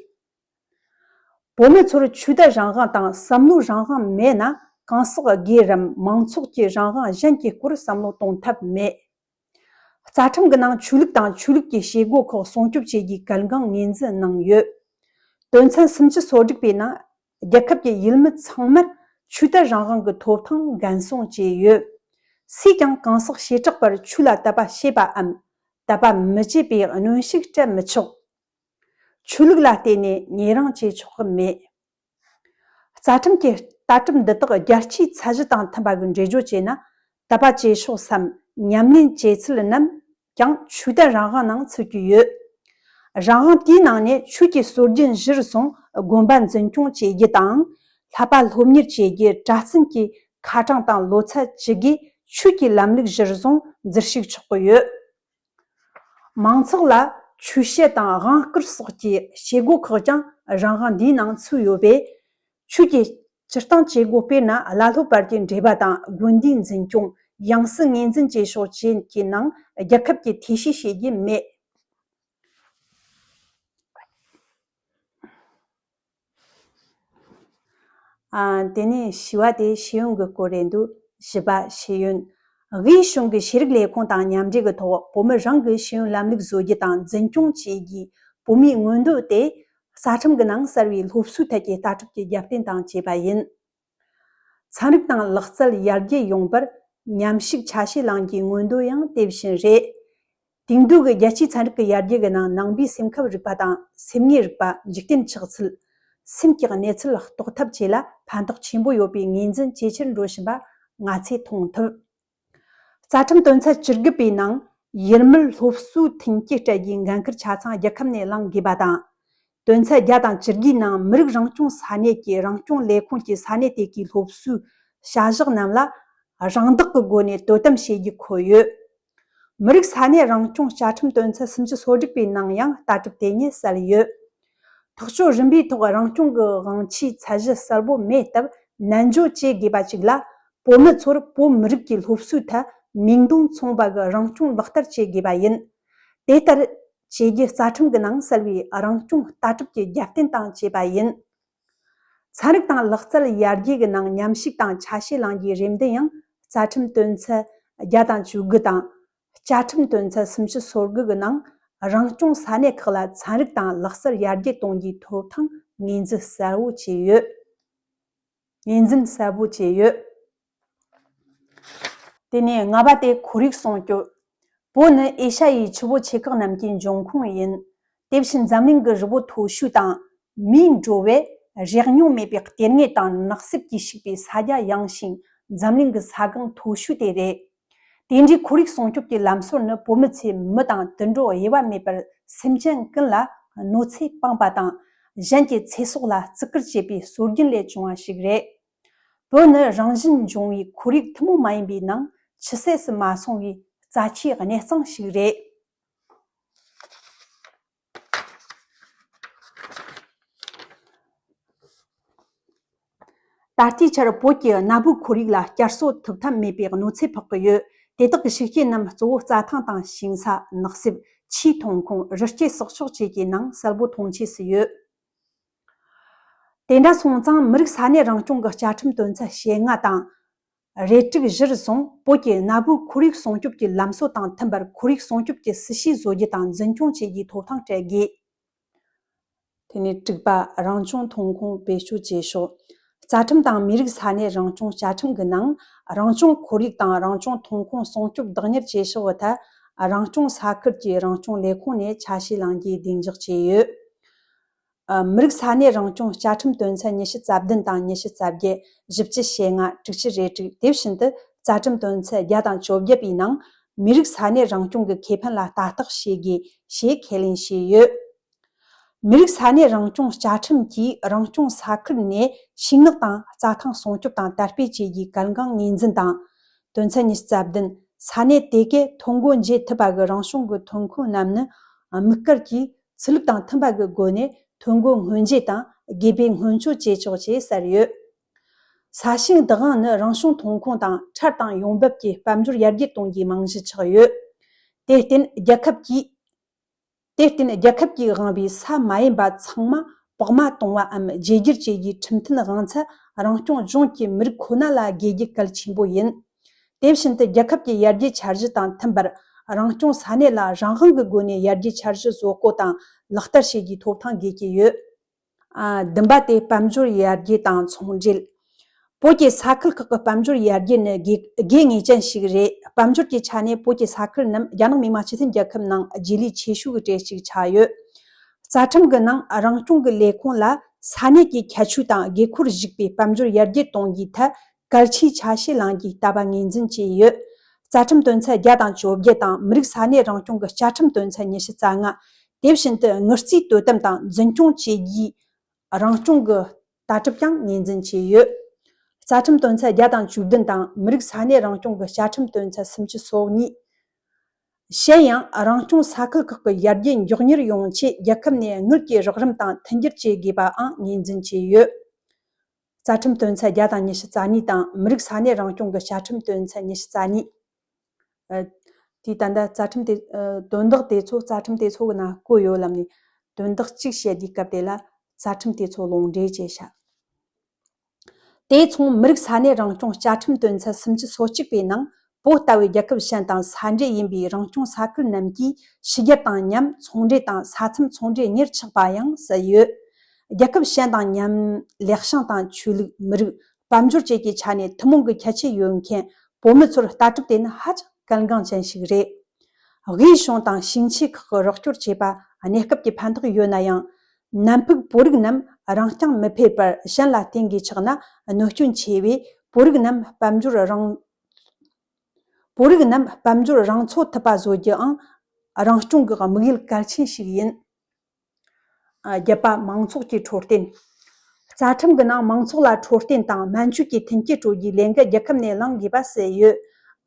བོད་མི་ཚོར་ཆོས་དད་རང་དབང་དང་བསམ་བློའི་རང་དབང་མེད་ན། གང་ཟག་སྒེར་རམ་མང་ཚོགས་ཀྱི་རང་དབང་གཞན་གྱི་སྐོར་བསམ་བློ་གཏོང་ཐབས་མེད། རྩ་ཁྲིམས་ཀྱི་ནང་ཆོས་ལུགས་དང་ཆོས་ལུགས་ཀྱི་བྱེད་སྒོ་ཁག་སྲུང་སྐྱོབ་བྱེད་རྒྱུའི་གལ་འགངས་ངོས་འཛིན་གནང་ཡོད། དོན་ཚན་སུམ་ཅུ་སོ་དྲུག་པའི་ནང་རྒྱལ་ཁབ་ཀྱི་ཡུལ་མི་ཚང་མར་ཆོས་དད་རང་དབང་གི་ཐོབ་ཐང་འགན་སྲུང་བྱས་ཡོད། སུས་ཀྱང་གང་ཟག་བྱེ་བྲག་པར་ཆོས་ལ་དད་པ་བྱེད་པའམ་དད་པ་མི་བྱེད་པའི་གནོན་ཤུགས་སྤྲད་མི་ཆོག། ཆོས་ལུགས་ལ་བརྟེན་ནས་ཉེ་རིང་བྱེད་ཆོག་གི་མེད། རྩ་ཁྲིམས་ཀྱི་ལྟ་གྲུབ་འདི་དག་རྒྱལ་སྤྱིའི་ཚད་གཞི་དང་མཐུན་པ་གི་འགྲེལ་བརྗོད་བྱས་ན། དད་པ་བྱེད་ཕྱོགས་སམ་ཉམས་ལེན་བྱེད་ཚུལ་རྣམས་ཀྱང་ཆོས་དད་རང་དབང་ནང་ཚུད་ཀྱི་ཡོད། རང་དབང་དེའི་ནང་ནས་ཆོས་ཀྱི་སྲོལ་རྒྱུན་གཞིར་བཟུང་དགོན་པ་འཛིན་སྐྱོང་བྱེད་རྒྱུ་དང་། བསླབ་པ་སློབ་གཉེར་བྱེད་རྒྱུ། གྲྭ་བཙུན་གྱི་ཁ་གྲངས་དང་ལོ་ཚད་བཅུ་དགུའི་ཆོས་ཀྱི་ལམ་ལུགས་གཞིར་བཟུང་འཛུལ་ཞུགས་ཆོག་གི་ཡོད། མང་ཚོགས་ལ་ཆོས་བཤད་དང་དབང་བསྐུར་སོགས་ཀྱི་བྱེད་སྒོ་ཁག་ཀྱང་རང་དབང་འདིའི་ནང་ཚུད་ཡོད་པས། ཆོས་ཀྱི་སྤྱིར་བཏང་བྱེད་སྒོ་དཔེར་ན། བླ་སློབ་བར་གྱི་འབྲེལ་བ་དང་། དགོན་སྡེའི་འཛིན་སྐྱོང་། ཡང་སྲིད་ངོས་འཛིན་བཅས་ཕྱོགས་བཅུ་ཀྱི་ནང་རྒྱལ་ཁབ་ཀྱིས་ཐེ་བྱུས་བྱེད་རྒྱུ་མེད། ཨ། དེ་ནས་བཞི་བ་དེ་ཤེས་ཡོན་གྱི་སྐོར་རེད་འདུག། བཞི་པ། ཤེས་ཡོན། དབུས་གཞུང་གི་ཤེས་རིག་ལས་ཁུངས་དང་མཉམ་འབྲེལ་གྱི་ཐོག་བོད་མི་རང་གི་ཤེས་ཡོན་ལམ་ལུགས་བཟོ་རྒྱུ་དང་འཛིན་སྐྱོང་བྱེད་རྒྱུའི་བོད་མིའི་མངོན་འདོད་དེ། རྩ་ཁྲིམས་ཀྱི་ནང་གསལ་བའི་སློབ་གསོའི་ཐད་ཀྱི་ལྟ་གྲུབ་ཀྱི་རྒྱབ་རྟེན་དང་བཅས་པ་ཡིན། ཚན་རིག་དང་ལག་རྩལ་ཡར་རྒྱས་ཡོང་བར་མཉམ་ཞུགས་ཆ་ཤས་བླང་རྒྱུའི་མངོན་འདོད་ཡང་དེ་བཞིན་རེད། དེང་དུས་ཀྱི་རྒྱལ་སྤྱིའི་ཚན་རིག་གི་ཡར་རྒྱས་ཀྱི་ནང་ནང་པའི་སེམས་ཁམས་རིག་པ་དང་སེམས་ངོས་རིག་པ། འཇིག་རྟེན་ཆགས་ཚུལ། སེམས་ཀྱི་གནས་ཚུལ་རྟོགས་ཐབས་བཅས་ལ་ཕན་ཐོགས་ཆེན་པོ་ཡོད་པའི་ངོས་འཛིན་ཇེ་ཆེར་འགྲོ་བཞིན་པ་ང་ཚོས་མཐོང་ཐུབ། རྩ་ཁྲིམས་དོན་ཚན་བཅུ་དགུ་པའི་ནང་ཡུལ་མིར་སློབ་གསོའི་མཐུན་རྐྱེན་སྤྲད་རྒྱུའི་འགན་ཁུར་ཆ་ཚང་རྒྱལ་ཁབ་ནས་བླང་དགོས་པ་དང་། དོན་ཚན་བརྒྱ་དང་བཅུ་དགུའི་ནང་མི་རིགས་རང་སྐྱོང་ས་གནས་ཀྱི་རང་སྐྱོང་ལས་ཁུངས་ཀྱིས་ས་གནས་དེ་གའི་སློབ་གསོའི་བྱ་གཞག་རྣམས་ལ་རང་བདག་གི་སྒོ་ནས་དོ་དམ་བྱེད་རྒྱུ་འཁོད་ཡོད། མི་རིགས་ས་གནས་རང་སྐྱོང་བཅའ་ཁྲིམས་དོན་ཚན་སུམ་ཅུ་སོ་དྲུག་པའི་ནང་ཡང་ལྟ་གྲུབ་དེ་ཉིད་གསལ་ཡོད། ཐག་གཅོད་རིམ་པའི་ཐོག་རང་སྐྱོང་གི་དབང་ཆའི་ཚད་གཞི་གསལ་པོ་མེད་སྟབས། ནན་བརྗོད་བྱེད་དགོས་པ་ཞིག་ལ། བོད་མི་ཚོར་བོད་མི་རིགས་ཀྱི་སློབ་གསོའི་ཐད་མིང་དོན་མཚུངས་པ་གི་རང་སྐྱོང་ལག་བསྟར་བྱེད་དགོས་པ་ཡིན། དེ་ལྟར་བྱེད་རྒྱུ་རྩ་ཁྲིམས་ཀྱི་ནང་གསལ་བའི་རང་སྐྱོང་ལྟ་གྲུབ་ཀྱི་རྒྱབ་རྟེན་དང་བཅས་པ་ཡིན། ཚན་རིག་དང་ལག་རྩལ་ཡར་རྒྱས་ཀྱི་ནང་མཉམ་ཞུགས་དང་ཆ་ཤས་བླང་རྒྱུའི་རེ་འདུན་ཡང་རྩ་ཁྲིམས་དོན་ཚན་བརྒྱ་དང་བཅུ་དགུ་དང་། བཅའ་ཁྲིམས་དོན་ཚན་སུམ་ཅུ་སོ་དགུ་གི་ནང་རང་སྐྱོང་ས་གནས་ཁག་ལ་ཚན་རིག་དང་ལག་རྩལ་ཡར་རྒྱས་གཏོང་རྒྱུའི་ཐོབ་ཐང་ངོས་འཛིན་གསལ་བོ་བྱས་ཡོད། ངོས་འཛིན་གསལ་བོ་བྱས་ཡོད། དེ་ནས་ལྔ་པ་དེ་ཁོར་ཡུག་སྲུང་སྐྱོབ། བོད་ནི་ཨེ་ཤ་ཡའི་ཆུ་བོ་ཆེ་ཁག་རྣམས་ཀྱི་འབྱུང་ཁུངས་ཡིན། དེ་བཞིན་འཛམ་གླིང་གི་རི་བོ་མཐོ་ཤོས་དང་མིའི་འགྲོ་བས་རེག་མྱོང་མེད་པའི་ལྟེ་གནས་དང་ནགས་གསེབ་ཀྱིས་བཤིག་པའི་ས་རྒྱ་ཡངས་ཤིང་འཛམ་གླིང་གི་ས་སྒང་མཐོ་ཤོས་དེ་རེད། དེ་འདྲའི་ཁོར་ཡུག་སྲུང་སྐྱོབ་ཀྱི་ལམ་སྲོལ་ནི་བོད་མི་ཚོས་མི་དང་དུད་འགྲོ་དབྱེ་བ་མེད་པར་སེམས་ཅན་ཀུན་ལ་གནོད་འཚེ་སྤངས་པ་དང་། གཞན་གྱི་ཚེ་སྲོག་ལ་བརྩི་བཀུར་བྱེད་པའི་སྲོལ་རྒྱུན་ལས་བྱུང་བ་ཞིག་རེད། བོད་ནི་རང་བཞིན་འབྱུང་བའི་ཁོར་ཡུག་ཐུན་མོང་མ་ཡིན་པའི་ནང་ཆུད་ཟོས་སུ་མ་སོང་བའི་རྩ་ཆེའི་གནས་སྟངས་ཤིག་རེད། ད་ལྟའི་ཆར་བོད་ཀྱི་གནའ་བོའི་ཁོར་ཡུག་ལ་བསྐྱར་གསོ་ཐུབ་ཐབས་མེད་པའི་གནོད་འཚེ་ཕོག་གི་ཡོད། དེ་དག་གི་ཤུགས་རྐྱེན་རྣམས་གཙོ་བོ་རྩྭ་ཐང་དང་ཞིང་ས། ནགས་གསེབ། ཆུའི་ཐོན་ཁུངས། རི་སྐྱེས་སྲོག་ཆགས་བཅས་ཀྱི་ནང་གསལ་པོ་མཐོང་ཆོས་སུ་ཡོད། དེ་འདྲ་སོང་ཙང་། མི་རིགས་ས་གནས་རང་སྐྱོང་གི་བཅའ་ཁྲིམས་དོན་ཚན་ཞེ་ལྔ་དང་། རེ་དྲུག་གཞིར་བཟུང་བོད་ཀྱི་གནའ་བོའི་ཁོར་ཡུག་སྲུང་སྐྱོབ་ཀྱི་ལམ་སྲོལ་དང་མཐུན་པར་ཁོར་ཡུག་སྲུང་སྐྱོབ་ཀྱི་སྲིད་བྱུས་བཟོ་རྒྱུ་དང་འཛིན་སྐྱོང་བྱེད་རྒྱུའི་ཐོབ་ཐང་སྤྲད་དགོས། དེ་ནས་དྲུག་པ། རང་བྱུང་ཐོན་ཁུངས་བེད་སྤྱོད་བྱེད་ཕྱོགས། རྩ་ཁྲིམས་དང་མི་རིགས་ས་གནས་རང་སྐྱོང་བཅའ་ཁྲིམས་ཀྱི་ནང་། རང་བྱུང་ཁོར་ཡུག་དང་རང་བྱུང་ཐོན་ཁུངས་སྲུང་སྐྱོབ་བདག་གཉེར་བྱེད་ཕྱོགས་ཀྱི་ཐད། རང་སྐྱོང་ས་ཁུལ་གྱི་རང་སྐྱོང་ལས་ཁུངས་ནས་ཆ་ཤས་བླང་རྒྱུའི་གདེང་འཇོག་བྱས་ཡོད། ཨ། མི་རིགས་ས་གནས་རང་སྐྱོང་བཅའ་ཁྲིམས་དོན་ཚན་ཉི་ཤུ་རྩ་བདུན་དང་ཉི་ཤུ་རྩ་བརྒྱད། བཞི་བཅུ་ཞེ་ལྔ། དྲུག་ཅུ་རེ་དྲུག། དེ་བཞིན་དུ་རྩ་ཁྲིམས་དོན་ཚན་བརྒྱ་དང་བཅོ་བརྒྱད་པའི་ནང་མི་རིགས་ས་གནས་རང་སྐྱོང་གི་ཁེ་ཕན་ལ་ལྟ་རྟོག་བྱེད་དགོས་ཞེས་ཁས་ལེན་བྱས་ཡོད། མི་རིགས་ས་གནས་རང་སྐྱོང་བཅའ་ཁྲིམས་ཀྱིས་རང་སྐྱོང་ས་ཁུལ་ནས་ཤིང་ནགས་དང་རྩྭ་ཐང་སྲུང་སྐྱོབ་དང་དར་སྤེལ་བྱེད་རྒྱུའི་གལ་འགངས་ངོས་འཛིན་དང་། དོན་ཚན་ཉི་ཤུ་རྩ་བདུན། ས་གནས་དེ་གས་ཐོ་འགོད་བྱེད་ཐུབ་པ་གི་རང་བྱུང་གི་ཐོན་ཁུངས་རྣམས་ནི་དམིགས་བཀར་གྱིས་ཆོས་ལུགས་དང་མཐུན་པ་གི་སྒོ་ནས་ཐོ་འགོད་སྔོན་རྗེས་དང་དགོས་པའི་སྔོན་སྤྱོད་བྱེད་ཆོག་ཅེས་གསལ་ཡོད། ས་ཞིང་བདག་དབང་ནི་རང་བྱུང་ཐོན་ཁུངས་དང་འཕྲལ་དང་ཡོང་འབབ་ཀྱི་དཔལ་འབྱོར་ཡར་རྒྱས་གཏོང་རྒྱུའི་རྨང་གཞི་ཆགས་ཡོད། དེར་བརྟེན་རྒྱལ་ཁབ་ཀྱིས། དེར་བརྟེན་རྒྱལ་ཁབ་ཀྱིས་དབང་བའི་ས་མ་ཡིན་པ་ཚང་མ་བག་མ་གཏོང་བའམ་བརྗེ་སྒྱུར་བྱེད་རྒྱུའི་ཁྲིམས་མཐུན་དབང་ཚད་རང་སྐྱོང་ལྗོངས་ཀྱི་མི་རིགས་ཁོ་ན་ལ་དགོས་རྒྱུ་གལ་ཆེན་པོ་ཡིན། དེ་བཞིན་དུ་རྒྱལ་ཁབ་ཀྱི་ཡར་རྒྱས་འཆར་གཞི་དང་མཐུན་པར་ རང་སྐྱོང་ས་གནས་ལ་རང་དབང་གི་སྒོ་ནས་ཡར་རྒྱས་འཆར་གཞི་བཟོ་བཀོད་དང་ལག་བསྟར་བྱེད་རྒྱུའི་ཐོབ་ཐང་དགོས་ཀྱི་ཡོད། ཨ། བདུན་པ་དེ་དཔལ་འབྱོར་ཡར་རྒྱས་དང་ཚོང་འབྲེལ། བོད་ཀྱི་ས་ཁུལ་ཁག་གི་དཔལ་འབྱོར་ཡར་རྒྱས་ནི་དགོས་དགོས་ངེས་ཅན་ཞིག་རེད། དཔལ་འབྱོར་གྱི་ཆ་ནས་བོད་ཀྱི་ས་ཁུལ་རྣམས་རྒྱ་ནག་མི་དམངས་སྤྱི་མཐུན་རྒྱལ་ཁབ་ནང་རྗེས་ལུས་ཆེ་ཤོས་ཀྱི་གྲས་ཤིག་ཆགས་ཡོད། རྩ་ཁྲིམས་ཀྱི་ནང་རང་སྐྱོང་གི་ལས་ཁུངས་ལ་ས་གནས་ཀྱི་ཁྱད་ཆོས་དང་དགོས་མཁོར་གཞིགས་པའི་དཔལ་འབྱོར་ཡར་རྒྱས་གཏོང་རྒྱུའི་ཐད་གལ་ཆེའི་ཆ་ཤས་ལེན་རྒྱུའི་ལྟ་བ་ངོས་འཛིན་བྱས་ཡོད། རྩ་ཁྲིམས་དོན་ཚན་བརྒྱ་དང་བཅོ་བརྒྱད་དང་མི་རིགས་ས་གནས་རང་སྐྱོང་གི་བཅའ་ཁྲིམས་དོན་ཚན་ཉི་ཤུ་རྩ་ལྔ། དེ་བཞིན་དུ་དངུལ་རྩིས་དོ་དམ་དང་འཛིན་སྐྱོང་བྱེད་རྒྱུའི་རང་སྐྱོང་གི་ལྟ་གྲུབ་ཀྱང་ངོས་འཛིན་བྱས་ཡོད། རྩ་ཁྲིམས་དོན་ཚན་བརྒྱ་དང་བཅུ་བདུན་དང་མི་རིགས་ས་གནས་རང་སྐྱོང་གི་བཅའ་ཁྲིམས་དོན་ཚན་སུམ་ཅུ་སོ་གཉིས། གཞན་ཡང་རང་སྐྱོང་ས་ཁུལ་ཁག་གི་ཡར་རྒྱས་མགྱོགས་མྱུར་ཡོང་ཆེད་རྒྱལ་ཁབ་ནས་དངུལ་གྱི་རོགས་རམ་དང་མཐུན་འགྱུར་བྱེད་དགོས་པའང་ངོས་འཛིན་བྱས་ཡོད། རྩ་ཁྲིམས་དོན་ཚན་བརྒྱ་དང་ཉི་ཤུ་རྩ་གཉིས་དང་མི་རིགས་ས་གནས་རང་སྐྱོང་གི་བཅའ་ཁྲིམས་དོན་ཚན་ཉི་ཤུ་རྩ་གཉིས། ཨ། དེ་ད་ལྟ་རྩ་ཁྲིམས་དེ་ཨ། དོན་དག་དེ་ཚོ་རྩ་ཁྲིམས་དེ་ཚོ་གི་ནང་བཀོད་ཡོད་ལབ་ནས་དོན་དག་གཅིག་བཤད་དུས་སྐབས་དེ་ལ་རྩ་ཁྲིམས་དེ་ཚོ་ལུང་འདྲེན་བྱས་ཤག་དེ་མཚུངས་མི་རིགས་ས་གནས་རང་སྐྱོང་བཅའ་ཁྲིམས་དོན་ཚན་སུམ་ཅུ་སོ་གཅིག་པའི་ནང་བོད་ལྟ་བུའི་རྒྱལ་ཁབ་གཞན་དང་ས་འབྲེལ་ཡིན་པའི་རང་སྐྱོང་ས་ཁུལ་རྣམས་ཀྱིས་ཕྱི་རྒྱལ་དང་མཉམ་ཚོང་འབྲེལ་དང་ས་མཚམས་ཚོང་འབྲེལ་གཉེར་ཆོག་པ་ཡང་གསལ་ཡོད། རྒྱལ་ཁབ་གཞན་དང་མཉམ་ལེགས་བྱང་དང་ཆོས་ལུགས། མི་རིགས། དཔལ་འབྱོར་བཅས་ཀྱི་ཆ་ནས་ཐུན་མོང་གི་ཁྱད་ཆོས་ཡོད་མཁན་བོད་མི་ཚོར་ལྟ་གྲུབ་དེ་ནི་ཧ་ཅང་གལ་འགངས་ཅན་ཞིག་རེད། དབུས་གཞུང་དང་ཞིང་ཆེན་ཁག་གི་རོགས་སྐྱོར་བྱས་པ་གནས་སྐབས་ཀྱི་ཕན་ཐོགས་ཡོད་ན་ཡང་། ནམ་ཕུགས་བོད་རིགས་རྣམས་རང་རྐྱང་མི་ཕེབས་པར་གཞན་ལ་བརྟེན་དགོས་ཆགས་ན་གནོད་སྐྱོན་ཆེ་བས། བོད་རིགས་རྣམས་དཔལ་འབྱོར་རང་བོད་རིགས་རྣམས་དཔལ་འབྱོར་རང་འཚོ་ཐུབ་པ་བཟོ་རྒྱུའང་རང་སྐྱོང་གི་དམིགས་ཡུལ་གལ་ཆེན་ཞིག་ཡིན། བརྒྱད་པ། མང་ཚོགས་ཀྱི་འཕྲོད་བསྟེན། རྩ་ཁྲིམས་ཀྱི་ནང་མང་ཚོགས་ལ་འཕྲོད་བསྟེན་དང་སྨན་བཅོས་ཀྱི་མཐུན་རྐྱེན་སྤྲོད་རྒྱུའི་ལས་འགན་རྒྱལ་ཁབ་ནས་བླང་དགོས་པ་གསལ་ཡོད།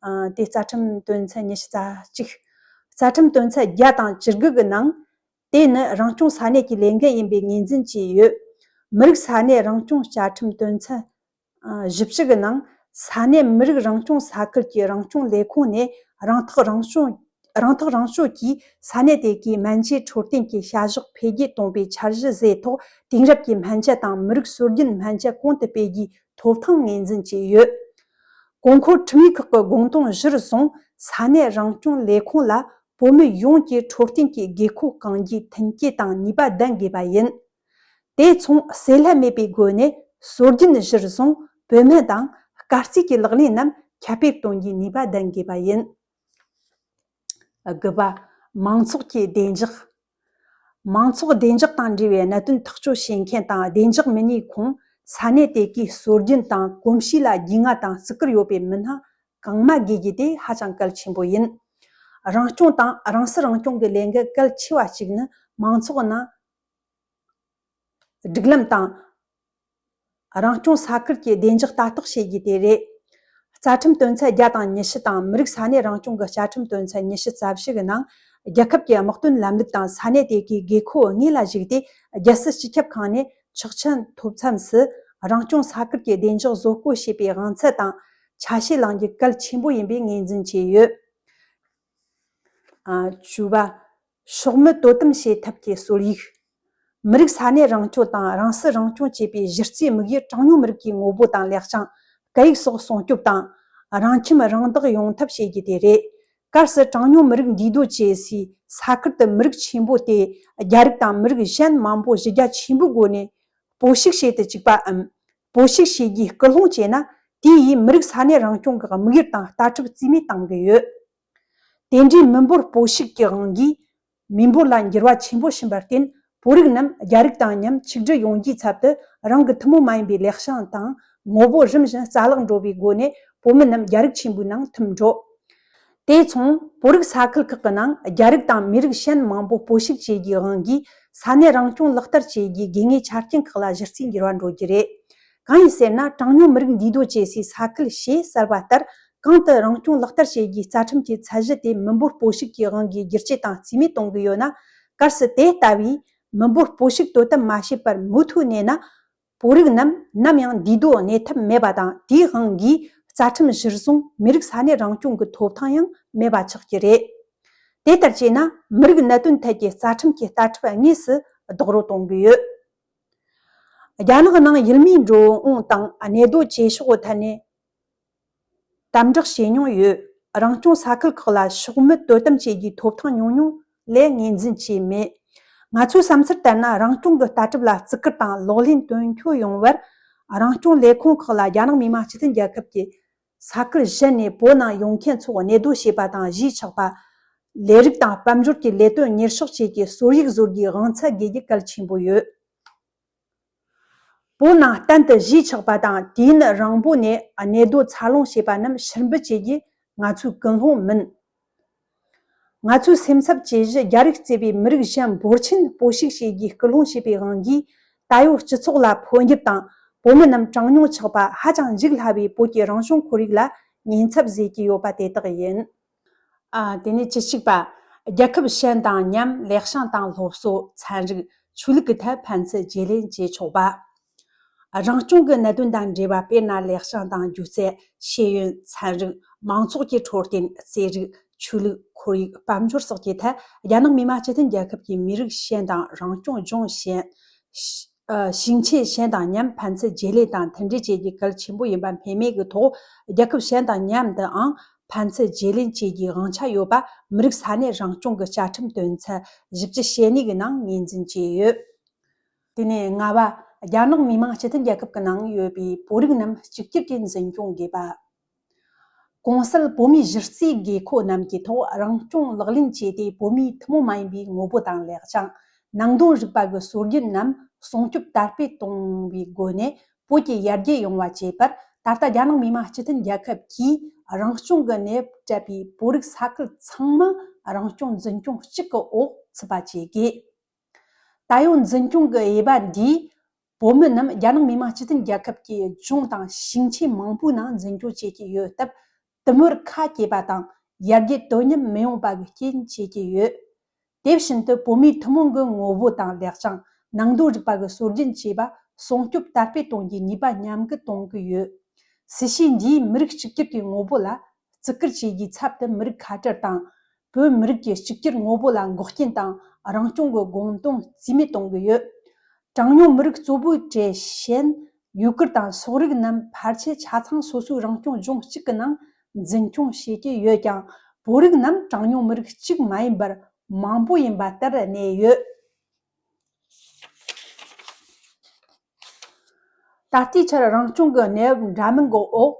ཨ། དེ་རྩ་ཁྲིམས་དོན་ཚན་ཉི་ཤུ་རྩ་གཅིག་རྩ་ཁྲིམས་དོན་ཚན་བརྒྱ་དང་བཅུ་དགུ་གི་ནང་། དེ་ནི་རང་སྐྱོང་ས་གནས་ཀྱི་ལས་འགན་ཡིན་པའི་ངོས་འཛིན་བྱས་ཡོད། མི་རིགས་ས་གནས་རང་སྐྱོང་བཅའ་ཁྲིམས་དོན་ཚན། ཨ། བཞི་བཅུ་གི་ནང་ས་གནས་མི་རིགས་རང་སྐྱོང་ས་ཁུལ་གྱི་རང་སྐྱོང་ལས་ཁུངས་ནས་རང་ཐག་རང་སྐྱོང་། རང་ཐག་རང་གཅོད་ཀྱིས་ས་གནས་དེ་གའི་སྨན་བཅོས་འཕྲོད་བསྟེན་གྱི་བྱ་གཞག་འཕེལ་རྒྱས་གཏོང་བའི་འཆར་གཞི་བཟོས་ཐོག་དེང་རབས་ཀྱི་སྨན་བཅོས་དང་མི་རིགས་སྲོལ་རྒྱུན་སྨན་བཅོས་གོང་དུ་སྤེལ་རྒྱུའི་ཐོབ་ཐང་ངོས་འཛིན་བྱས་ཡོད། གོང་འཁོད་ཁྲིམས་ཡིག་ཁག་གི་དགོངས་དོན་གཞིར་བཟུང་ས་གནས་རང་སྐྱོང་ལས་ཁུངས་ལ་བོད་མི་ཡོངས་ཀྱི་འཕྲོད་བསྟེན་གྱི་དགོས་མཁོ་སྐོང་རྒྱུའི་མཐུན་རྐྱེན་དང་ནུས་པ་ལྡན་དགོས་པ་ཡིན། དེ་མཚུངས་ཟས་ལྷད་མེད་པའི་སྒོ་ནས་སྲོལ་རྒྱུན་གཞིར་བཟུང་བོད་སྨན་དང་སྐར་རྩིས་ཀྱི་ལག་ལེན་རྣམས་ཁྱབ་སྤེལ་གཏོང་རྒྱུའི་ནུས་པ་ལྡན་དགོས་པ་ཡིན། དགུ་པ། མང་ཚོགས་ཀྱི་བདེ་འཇགས། མང་ཚོགས་བདེ་འཇགས་དང་འབྲེལ་བའི་གནད་དོན་ཐག་གཅོད་བྱེད་མཁན་དང་བདེ་འཇགས་མི་སྣའི་ཁོངས་ས་གནས་དེ་གའི་སྲོལ་རྒྱུན་དང་གོམས་གཤིས་ལ་རྒྱུས་མངའ་དང་བརྩི་བཀུར་ཡོད་པའི་མི་སྣ་གང་མང་དགོས་རྒྱུ་དེ་ཧ་ཅང་གལ་ཆེན་པོ་ཡིན། རང་སྐྱོང་དང་རང་སྲིད་རང་སྐྱོང་གི་ལས་འགན་གལ་ཆེ་བ་གཅིག་ནི་མང་ཚོགས་ནང་སྒྲིག་ལམ་དང་། རང་སྐྱོང་ས་ཁུལ་གྱི་བདེ་འཇགས་ལྟ་རྟོག་བྱེད་རྒྱུ་དེ་རེད། རྩ་ཁྲིམས་དོན་ཚན་བརྒྱ་དང་ཉི་ཤུ་དང་མི་རིགས་ས་གནས་རང་སྐྱོང་གི་བཅའ་ཁྲིམས་དོན་ཚན་ཉི་ཤུ་རྩ་བཞི་གི་ནང་རྒྱལ་ཁབ་ཀྱི་དམག་དོན་ལམ་ལུགས་དང་ས་གནས་དེ་གའི་དགོས་མཁོ་དངོས་ལ་གཞིགས་ཏེ་རྒྱལ་སྲིད་སྤྱི་ཁྱབ་ཁང་ནས་ཆོག་མཆན་ཐོབ་མཚམས་སུ་རང་སྐྱོང་ས་ཁུལ་གྱི་བདེ་འཇགས་བཟོ་བཀོད་བྱེད་པའི་དབང་ཚད་དང་ཆ་ཤས་བླང་རྒྱུ་གལ་ཆེན་པོ་ཡིན་པའི་ངོས་འཛིན་བྱས་ཡོད། ཨ། བཅུ་པ། ཤོག་མི་དོ་དམ་བྱེད་ཐབས་ཀྱི་སྲོལ་ཡིག་མི་རིགས་ས་གནས་རང་སྐྱོང་དང་རང་སྲིད་རང་སྐྱོང་བཅས་པའི་གཞི་རྩའི་དམིགས་ཡུལ་གྲངས་ཉུང་མི་རིགས་ཀྱི་ངོ་བོ་དང་ལེགས་བྱང་། སྐད་ཡིག་སོགས་སྲུང་སྐྱོབ་དང་། རང་ཁྱིམ་རང་བདག་ཡོང་ཐབས་བྱེད་རྒྱུ་དེ་རེད། གལ་སྲིད་གྲངས་ཉུང་མི་རིགས་འདུས་སྡོད་བྱེད་སའི་ས་ཁུལ་དུ་མི་རིགས་ཆེན་པོ་དེ་རྒྱ་རིགས་དང་མི་རིགས་གཞན་མང་པོ་གཞི་རྒྱ་ཆེན་པོའི་སྒོ་ནས་སྤོ་བཤིག་བྱེད་དུ་བཅུག་པའམ། སྤོ་བཤིག་བྱེད་རྒྱུའི་སྐུལ་སློང་བྱས་ན། དེ་ཡིས་མི་རིགས་ས་གནས་རང་སྐྱོང་གི་དམིགས་ཡུལ་དང་ལྟ་གྲུབ་རྩིས་མེད་གཏང་གི་ཡོད། དེ་འདྲའི་མི་འབོར་སྤོ་བཤིག་གི་དབང་གིས་མི་འབོར་ལ་འགྱུར་བ་ཆེན་པོ་ཕྱིན་པར་བརྟེན། བོད་རིགས་རྣམས་རྒྱ་རིགས་དང་མཉམ་ཆིག་སྒྲིལ་ཡོང་རྒྱུའི་ཚབ་ཏུ་རང་གི་ཐུན་མོང་མ་ཡིན་པའི་ལེགས་བྱང་དང་ངོ་བོ་རིམ་བཞིན་རྩ་བརླག་འགྲོ་བའི་སྒོ་ནས་བོད་མི་རྣམས་རྒྱ་རིགས་ཆེན་པོའི་ནང་ཐིམ་འགྲོ། དེ་མཚུངས་བོད་རིགས་ས་ཁུལ་ཁག་གི་ནང་རྒྱ་རིགས་དང་མི་རིགས་གཞན་མང་པོ་སྤོ་བཤིག་བྱེད་རྒྱུའི་དབང་གིས་ས་གནས་རང་སྐྱོང་ལག་བསྟར་བྱེད་རྒྱུའི་དགོས་ངེས་ཆ་རྐྱེན་ཁག་ལ་གཞི་རྩའི་འགྱུར་བ་འགྲོ་རྒྱུ་རེད། གང་ཡིན་ཟེར་ན། གྲངས་ཉུང་མི་རིགས་འདུས་སྡོད་བྱེད་སའི་ས་ཁུལ་ཞེས་གསལ་བ་ལྟར། གང་དུ་རང་སྐྱོང་ལག་བསྟར་བྱེད་རྒྱུའི་རྩ་ཁྲིམས་ཀྱི་ཚད་གཞི་དེ་མི་འབོར་སྤོ་བཤིག་གི་དབང་གིས་བསྒྱུར་བཅོས་དང་རྩིས་མེད་གཏོང་གི་ཡོད་ན། གལ་སྲིད་དེ་ལྟ་བུའི་མི་འབོར་སྤོ་བཤིག་དོ་དམ་མ་བྱས་པར་མུ་མཐུད་གནས་ན། བོད་རིགས་རྣམས་ནམ་ཡང་འདུས་སྡོད་གནས་ཐབས་མེད་པ་དང་། དེའི་དབང་གིས་རྩ་ཁྲིམས་གཞིར་བཟུང་མི་རིགས་ས་གནས་རང་སྐྱོང་གི་ཐོབ་ཐང་ཡང་མེད་པ་ཆགས་ཀྱི་རེད། དེ་ལྟར་བྱས་ན། མི་རིགས་གནད་དོན་ཐད་ཀྱི་རྩ་ཁྲིམས་ཀྱི་ལྟ་གྲུབ་དངོས་སུ་རྡོག་རོལ་གཏོང་གི་ཡོད། རྒྱ་ནག་ནང་ཡུལ་མིའི་འགྲོ་འོང་དང་གནས་སྡོད་བྱེད་ཕྱོགས་ཐད་ནས་དམ་དྲག་བྱེད་མྱོང་ཡོད། རང་སྐྱོང་ས་ཁུལ་ཁག་ལ་ཕྱོགས་མི་དོ་དམ་བྱེད་རྒྱུའི་ཐོབ་ཐང་ཉུང་ཉུང་ལས་ངོས་འཛིན་བྱས་མེད། ང་ཚོའི་བསམ་ཚུལ་ལྟར་ན། རང་སྐྱོང་གི་ལྟ་གྲུབ་ལ་བརྩི་བཀུར་དང་ལག་ལེན་དོན་འཁྱོལ་ཡོང་བར། རང་སྐྱོང་ལས་ཁུངས་ཁག་ལ་རྒྱ་ནག་མི་དམངས་སྤྱི་མཐུན་རྒྱལ་ཁབ་ཀྱི་ས་ཁུལ་གཞན་ནས་བོད་ནང་ཡོང་མཁན་ཚོ་གནས་སྡོད་བྱེད་པ་དང་གཞིས་ཆགས་པ། ལས་རིགས་དང་དཔལ་འབྱོར་གྱི་ལས་དོན་གཉེར་ཕྱོགས་བཅས་ཀྱི་སོར་ཡིག་བཟོ་རྒྱུའི་དབང་ཚད་དགོས་རྒྱུ་གལ་ཆེན་པོ་ཡོད། བོད་ནང་གཏན་དུ་གཞིས་ཆགས་པ་དང་དུས་ཡུན་རིང་པོ་ནས་གནས་སྡོད་འཚར་ལོངས་བྱས་པ་རྣམས་ཕྱིར་འབུད་བྱེད་རྒྱུ་ང་ཚོའི་ཀུན་སློང་མིན། ང་ཚོའི་སེམས་འཚབ་བྱེད་གཞི། རྒྱ་རིགས་གཙོས་པའི་མི་རིགས་གཞན་འབོར་ཆེན་སྤོ་བཤིག་བྱེད་རྒྱུའི་སྐུལ་སློང་བྱས་པའི་དབང་གིས། ད་ཡོད་སྤྱི་ཚོགས་ལ་ཕོ་འགྱུར་དང་བོད་མི་རྣམས་གྲངས་ཉུང་ཆགས་པ་ཧ་ཅང་འཇིག་སླ་བའི་བོད་ཀྱི་རང་བྱུང་ཁོར་ཡུག་ལ་ཉེན་ཚབས་བཟོས་ཀྱི་ཡོད་པ་དེ་དག་ཡིན། ཨ། དེ་ནས་བཅུ་གཅིག་པ། རྒྱལ་ཁབ་གཞན་དང་མཉམ་ལེགས་བྱང་དང་སློབ་གསོ། ཚན་རིག། ཆོས་ལུགས་ཀྱི་ཐད་ཕན་ཚུན་བརྗེ་ལེན་བྱེད་ཆོག་པ། རང་སྐྱོང་གི་གནད་དོན་དང་འབྲེལ་བ། དཔེར་ན། ལེགས་བྱང་དང་སྒྱུ་རྩལ། ཤེས་ཡོན། ཚན་རིག། མང་ཚོགས་ཀྱི་འཕྲོད་བསྟེན། རྩེད་རིགས། ཆོས་ལུགས། ཁོར་ཡུག། དཔལ་འབྱོར་སོགས་ཀྱི་ཐད་རྒྱ་ནག་མི་དམངས་སྤྱི་མཐུན་རྒྱལ་ཁབ་ཀྱི་མི་རིགས་གཞན་དང་རང་སྐྱོང་ལྗོངས་གཞན། ཨ། ཞིང་ཆེན་གཞན་དང་མཉམ་ཕན་ཚུན་བརྗེ་ལེན་དང་མཐུན་སྒྲིལ་བྱེད་རྒྱུ་གལ་ཆེན་པོ་ཡིན་པ་སྨོས་མེད་ཀྱི་ཐོག་རྒྱལ་ཁབ་གཞན་དང་མཉམ་དུའང་ཕན་ཚུན་བརྗེ་ལེན་བྱེད་རྒྱུའི་དབང་ཆ་ཡོད་པ་མི་རིགས་ས་གནས་རང་སྐྱོང་གི་བཅའ་ཁྲིམས་དོན་ཚན་བཞི་བཅུ་ཞེ་གཉིས་ཀྱི་ནང་ངོས་འཛིན་བྱས་ཡོད། དེ་ནས་ལྔ་པ། རྒྱ་ནག་མི་དམངས་སྤྱི་མཐུན་རྒྱལ་ཁབ་ཀྱི་ནང་ཡོད་པའི་བོད་རིགས་རྣམས་གཅིག་གྱུར་གྱིས་འཛིན་སྐྱོང་དགོས་པ། གོང་གསལ་བོད་མིའི་གཞི་རྩའི་དགོས་མཁོ་རྣམས་ཀྱི་ཐོག་རང་སྐྱོང་ལག་ལེན་བྱས་ཏེ། བོད་མིའི་ཐུན་མོང་མ་ཡིན་པའི་ངོ་བོ་དང་ལེགས་བྱང་། ནང་དོན་རིག་པ་གི་སྲོལ་རྒྱུན་རྣམས་སྲུང་སྐྱོབ་དར་སྤེལ་གཏོང་བའི་སྒོ་ནས། བོད་ཀྱི་ཡར་རྒྱས་ཡོང་བ་བྱེད་པར། ད་ལྟ་རྒྱ་ནག་མི་དམངས་སྤྱི་མཐུན་རྒྱལ་ཁབ་ཀྱིས་རང་སྐྱོང་གི་གནས་བབ་སྤྲད་པའི་བོད་རིགས་ས་ཁུལ་ཚང་མ་རང་སྐྱོང་འཛིན་སྐྱོང་གཅིག་གི་འོག་ཚུད་པ་བྱེད་དགོས། ད་ཡོད་འཛིན་སྐྱོང་གི་དབྱེ་བ་འདིས། བོད་མི་རྣམས་རྒྱ་ནག་མི་དམངས་སྤྱི་མཐུན་རྒྱལ་ཁབ་ཀྱི་ལྗོངས་དང་ཞིང་ཆེན་མང་པོའི་ནང་འཛིན་སྐྱོང་བྱེད་ཀྱི་ཡོད་སྟབས། དུམ་བུར་ཁ་གྱེས་པ་དང་ཡར་རྒྱས་དོ་མཉམ་མི་ཡོང་པ་གི་རྐྱེན་བྱེད་ཀྱི་ཡོད། དེ་བཞིན་དུ་བོད་མིའི་ཐུན་མོང་གི་ངོ་བོ་དང་ལེགས་བྱང་། ནང་དོན་རིག་པ་གི་སྲོལ་རྒྱུན་བཅས་པ་སྲུང་སྐྱོབ་དར་སྤེལ་གཏོང་རྒྱུའི་ནུས་པ་ཉམས་རྒུད་གཏོང་གི་ཡོད། སྲིད་བྱུས་འདིས་མི་རིགས་གཅིག་གྱུར་གྱི་ངོ་བོ་ལ་བརྩི་བཀུར་བྱེད་རྒྱུའི་ཚབ་ཏུ། མི་རིགས་ཁ་བྲལ་དང་། བོད་མི་རིགས་ཀྱི་གཅིག་གྱུར་ངོ་བོ་ལ་འགོག་རྐྱེན་དང་། རང་སྐྱོང་གི་དགོངས་དོན་རྩིས་མེད་གཏོང་གི་ཡོད། གྲངས་ཉུང་མི་རིགས་གཙོ་བོའི་གྲས་ཤན། ཡུ་གུར་དང་སོག་རིགས་རྣམས་ཕལ་ཆེར་ཆ་ཚང་སོ་སོའི་རང་སྐྱོང་ལྗོངས་གཅིག་གི་ནང་འཛིན་སྐྱོང་བྱེད་ཀྱི་ཡོད་ཀྱང་། བོད་རིགས་རྣམས་གྲངས་ཉུང་མི་རིགས་གཅིག་མ་ཡིན་པར་མང་པོ་ཡིན་པ་ལྟར་གནས་ཡོད། ད་ལྟའི་ཆར་རང་སྐྱོང་གི་གནས་བབ་འདྲ་མིན་གྱི་འོག་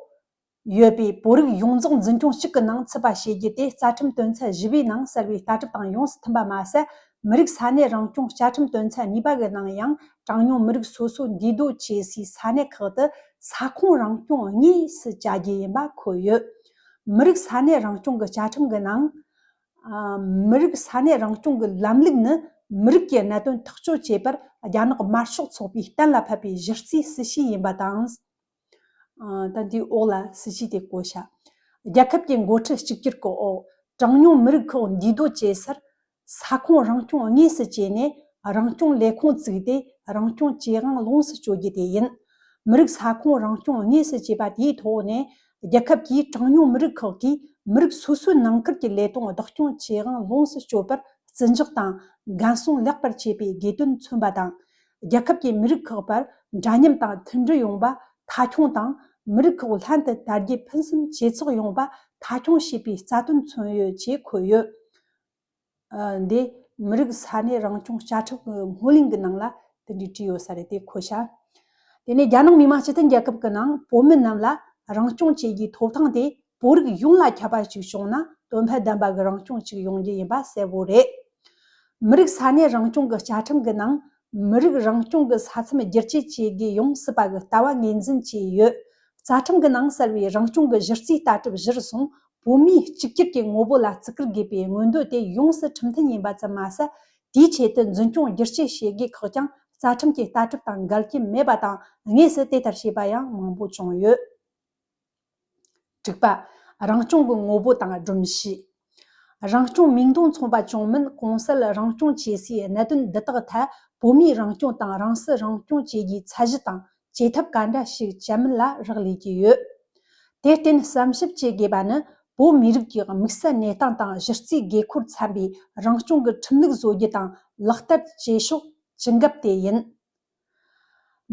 ཡོད་པའི་བོད་རིགས་ཡོངས་རྫོགས་འཛིན་སྐྱོང་གཅིག་གི་ནང་ཚུད་པ་བྱེད་རྒྱུ་དེ། རྩ་ཁྲིམས་དོན་ཚན་བཞི་པའི་ནང་གསལ་བའི་ལྟ་གྲུབ་དང་ཡོངས་སུ་མཐུན་པ་མ་ཟད། མི་རིགས་ས་གནས་རང་སྐྱོང་བཅའ་ཁྲིམས་དོན་ཚན་གཉིས་པ་གི་ནང་ཡང་། གྲངས་ཉུང་མི་རིགས་སོ་སོ་འདུས་སྡོད་བྱེད་སའི་ས་གནས་ཁག་ཏུ་ས་ཁོངས་རང་སྐྱོང་དངོས་སུ་བྱ་རྒྱུ་ཡིན་པ་འཁོད་ཡོད། མི་རིགས་ས་གནས་རང་སྐྱོང་གི་བཅའ་ཁྲིམས་ཀྱི་ནང་། ཨ། མི་རིགས་ས་གནས་རང་སྐྱོང་གི་ལམ་ལུགས་ནི་མི་རིགས་ཀྱི་གནད་དོན་ཐག་གཅོད་བྱེད་པར་རྒྱ་ནག་དམར་ཤོག་ཚོགས་པའི་གཏན་ལ་ཕབ་པའི་གཞི་རྩའི་སྲིད་བྱུས་ཡིན་པ་དང་། ཨ། ད་འདིའི་འོག་ལ་སྲིད་བྱུས་དེ་བཀོད་བཞག་རྒྱལ་ཁབ་ཀྱི་འགོ་ཁྲིད་གཅིག་གྱུར་གྱི་འོག་གྲངས་ཉུང་མི་རིགས་ཁག་འདུས་སྡོད་བྱེད་སར་ས་ཁོངས་རང་སྐྱོང་དངོས་སུ་བྱས་ནས། རང་སྐྱོང་ལས་ཁུངས་བཙུགས་ཏེ། རང་སྐྱོང་བྱེད་དབང་ལོངས་སུ་སྤྱོད་རྒྱུ་དེ་ཡིན། མི་རིགས་ས་ཁོངས་རང་སྐྱོང་དངོས་སུ་བྱས་པ་དེའི་ཐོག་ནས། རྒྱལ་ཁབ་ཀྱིས་གྲངས་ཉུང་མི་རིགས་ཁག་གིས་མི་རིགས་སོ་སོའི་ནང་ཁུལ་གྱི་ལས་དོན་བདག་སྐྱོང་བྱེད་དབང་ལོངས་སུ་སྤྱོད་པར་བརྩི་འཇོག་དང་། འགན་སྲུང་ལེགས་པར་བྱེད་པའི་དགོས་དོན་མཚོན་པ་དང་། རྒྱལ་ཁབ་ཀྱིས་མི་རིགས་ཁག་བར་འདྲ་མཉམ་དང་མཐུན་སྒྲིལ་ཡོང་བ་མཐའ་འཁྱོངས་དང་། མི་རིགས་ཁག་ལྷན་དུ་དར་རྒྱས་ཕུན་སུམ་ཇེ་ཚོགས་ཡོང་བ་མཐའ་འཁྱོངས་བྱེད་པའི་རྩ་དོན་མཚོན་ཡོད་ཅེས་འཁོད་ཡོད། ཨ། འདི་མི་རིགས་ས་གནས་རང་སྐྱོང་བཅའ་ཁྲིམས་ཀྱི་སྔོན་གླེང་གི་ནང་ལ་དེ་འདྲའི་བྲིས་ཡོད་ས་རེད། དེ་འཁོད་བཞག་དེ་ནས་རྒྱ་ནག་མི་དམངས་སྤྱི་མཐུན་རྒྱལ་ཁབ་ཀྱི་ནང་བོད་མི་རྣམས་ལ་རང་སྐྱོང་བྱེད་རྒྱུའི་ཐོབ་ཐང་དེ་བོད་རིགས་ཡོངས་ལ་ཁྱབ་པ་ཞིག་བྱུང་ན། དོན་ཕན་ལྡན་པ་གི་རང་སྐྱོང་ཞིག་ཡོང་རྒྱུ་ཡིན་པ་གསལ་བོ་རེད། མི་རིགས་ས་གནས་རང་སྐྱོང་གི་བཅའ་ཁྲིམས་ཀྱི་ནང་། མི་རིགས་རང་སྐྱོང་གི་ས་མཚམས་བསྒྱུར་བཅོས་བྱེད་དགོས་ཡོང་སྲིད་པ་གི་ལྟ་བ་ངོས་འཛིན་བྱས་ཡོད། རྩ་ཁྲིམས་ཀྱི་ནང་གསལ་བའི་རང་སྐྱོང་གི་གཞི་རྩའི་ལྟ་གྲུབ་གཞིར་བཟུང་། བོད་མིའི་གཅིག་གྱུར་གྱི་ངོ་བོ་ལ་བརྩི་བཀུར་དགོས་པའི་མངོན་འདོད་དེ་ཡོངས་སུ་ཁྲིམས་མཐུན་ཡིན་པ་ཙམ་མ་ཟད། དེའི་ཆེད་དུ་འཛིན་སྐྱོང་བསྒྱུར་བཅོས་བྱེད་དགོས་ཁག་ཀྱང་རྩ་ཁྲིམས་ཀྱི་ལྟ་གྲུབ་དང་འགལ་རྐྱེན་མེད་པ་དང་། དངོས་སུ་དེ་ལྟར་བྱས་པ་ཡང་མང་པོ་བྱུང་ཡོད། དྲུག་པ། རང་སྐྱོང་གི་ངོ་བོ་དང་སྒྲོམ་གཞི། རང་སྐྱོང་མིང་དོན་མཚུངས་པ་བྱུང་མིན་གོང་གསལ་རང་སྐྱོང་བྱེད་སའི་གནད་དོན་འདི་དག་ཐད། བོད་མིའི་རང་སྐྱོང་དང་རང་སྲིད་རང་སྐྱོང་བྱེད་རྒྱུའི་ཚད་གཞི་དང་བྱེད་ཐབས་ག་འདྲ་ཞིག་སྤྱད་མིན་ལ་རག་ལས་ཀྱི་ཡོད། དེར་བརྟེན་བསམ་ཞིབ་བྱེད་དགོས་པ་ནི། བོད་མི་རིགས་ཀྱི་དམིགས་བསལ་གནས་སྟངས་དང་གཞི་རྩའི་དགོས་མཁོར་འཚམ་པའི་རང་སྐྱོང་གི་ཁྲིམས་ལུགས་བཟོ་རྒྱུ་དང་ལག་བསྟར་བྱེད་ཕྱོགས་ཇི་འགབ་དེ་ཡིན།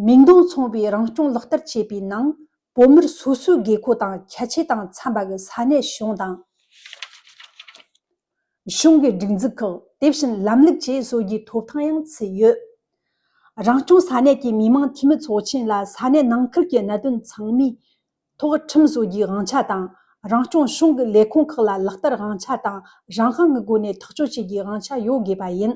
མིང་དོན་མཚུངས་པའི་རང་སྐྱོང་ལག་བསྟར་བྱེད་པའི་ནང་། བོད་མིར་སོ་སོའི་དགོས་མཁོ་དང་ཁྱད་ཆོས་དང་འཚམ་པ་གི་ས་གནས་གཞུང་དང་ གཞུང་གི་སྒྲིག་འཛུགས་ཁག་དེ་བཞིན་ལམ་ལུགས་བཅས་བཟོ་རྒྱུའི་ཐོབ་ཐང་ཡང་ཚུད་ཡོད། རང་སྐྱོང་ས་གནས་ཀྱི་མི་དམངས་འཐུས་མི་ཚོགས་ཆེན་ལ་ས་གནས་ནང་ཁུལ་གྱི་གནད་དོན་ཚང་མའི་ཐོག་ཁྲིམས་བཟོ་རྒྱུའི་དབང་ཆ་དང་། རང་སྐྱོང་གཞུང་གི་ལས་ཁུངས་ཁག་ལ་ལག་བསྟར་དབང་ཆ་དང་། རང་དབང་གི་སྒོ་ནས་ཐག་གཅོད་བྱེད་རྒྱུའི་དབང་ཆ་ཡོད་དགོས་པ་ཡིན།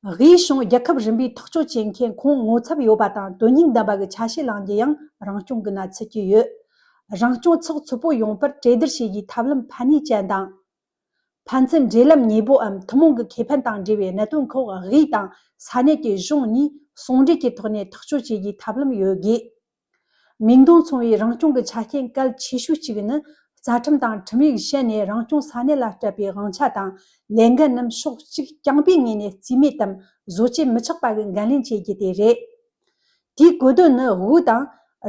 དབུས་གཞུང་རྒྱལ་ཁབ་རིམ་པའི་ཐག་གཅོད་བྱེད་མཁན་ཁོངས་ངོ་ཚབ་ཡོད་པ་དང་དོན་སྙིང་ལྡན་པ་གི་ཆ་ཤས་བླང་རྒྱུ་ཡང་རང་སྐྱོང་གི་ནང་ཚུད་ཀྱི་ཡོད། རང་སྐྱོང་ཚགས་ཚུད་པོ་ཡོང་བར་གྲོས་བསྡུར་བྱེད་རྒྱུའི་ཐབས་ལམ་ཕན་ནུས་ཅན་དང་། ཕན་ཚུན་འབྲེལ་ལམ་ཉེ་པོའམ་ཐུན་མོང་གི་ཁེ་ཕན་དང་འབྲེལ་བའི་གནད་དོན་ཁག་དབུས་དང་ས་གནས་ཀྱི་གཞུང་གཉིས་ཟུང་འབྲེལ་གྱི་ཐོག་ནས་ཐག་གཅོད་བྱེད་རྒྱུའི་ཐབས་ལམ་ཡོད་དགོས། མིང་དོན་མཚུངས་པའི་རང་སྐྱོང་གི་ཆ་རྐྱེན་གལ་ཆེ་ཤོས་གཅིག་ནི། རྩ་ཁྲིམས་དང་ཁྲིམས་ཡིག་གཞན་ནས་རང་སྐྱོང་ས་གནས་ལ་སྤྲད་པའི་དབང་ཆ་དང་ལས་འགན་རྣམས་ཕྱོགས་གཅིག་རྐྱང་པའི་ངོས་ནས་རྩིས་མེད་དམ་བཟོ་བཅོས་མི་ཆགས་པ་གི་འགན་ལེན་བྱེད་རྒྱུ་དེ་རེད། དེའི་གོ་དོན་ནི། དབུས་དང་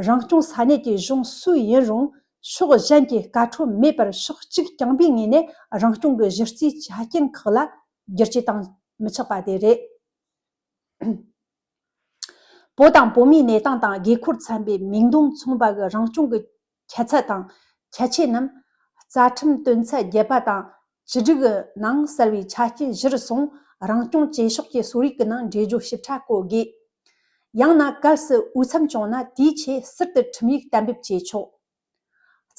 རང་སྐྱོང་ས་གནས་ཀྱི་གཞུང་སུ་ཡིན་རུང་ཕྱོགས་གཞན་གྱི་བཀའ་འཁྲོལ་མེད་པར་ཕྱོགས་གཅིག་རྐྱང་པའི་ངོས་ནས་རང་སྐྱོང་གི་གཞི་རྩའི་ཆ་རྐྱེན་ཁག་ལ་བསྒྱུར་བཅོས་བཏང་མི་ཆོག་པ་དེ་རེད། བོད་དང་བོད་མིའི་གནས་སྟངས་དང་དགོས་མཁོར་འཚམ་པའི་མིང་དོན་མཚུངས་པ་གི་རང་སྐྱོང་གི་ཁྱད་ཚད་དང་ཁྱད་ཆོས་རྣམས་རྩ་ཁྲིམས་དོན་ཚན་བརྒྱད་པ་དང་བཅུ་དྲུག་གི་ནང་གསལ་བའི་ཆ་རྐྱེན་གཞིར་བཟུང་རང་སྐྱོང་བྱེད་ཕྱོགས་ཀྱི་གསོལ་ཡིག་གི་ནང་འགྲེལ་བརྗོད་ཞིབ་ཕྲ་བཀོད་དགོས། ཡང་ན་གལ་སྲིད་འོས་འཚམ་བྱུང་ན་དེའི་ཆེད་ཟུར་དུ་ཁྲིམས་ཡིག་གཏན་འབེབས་བྱེད་ཆོག་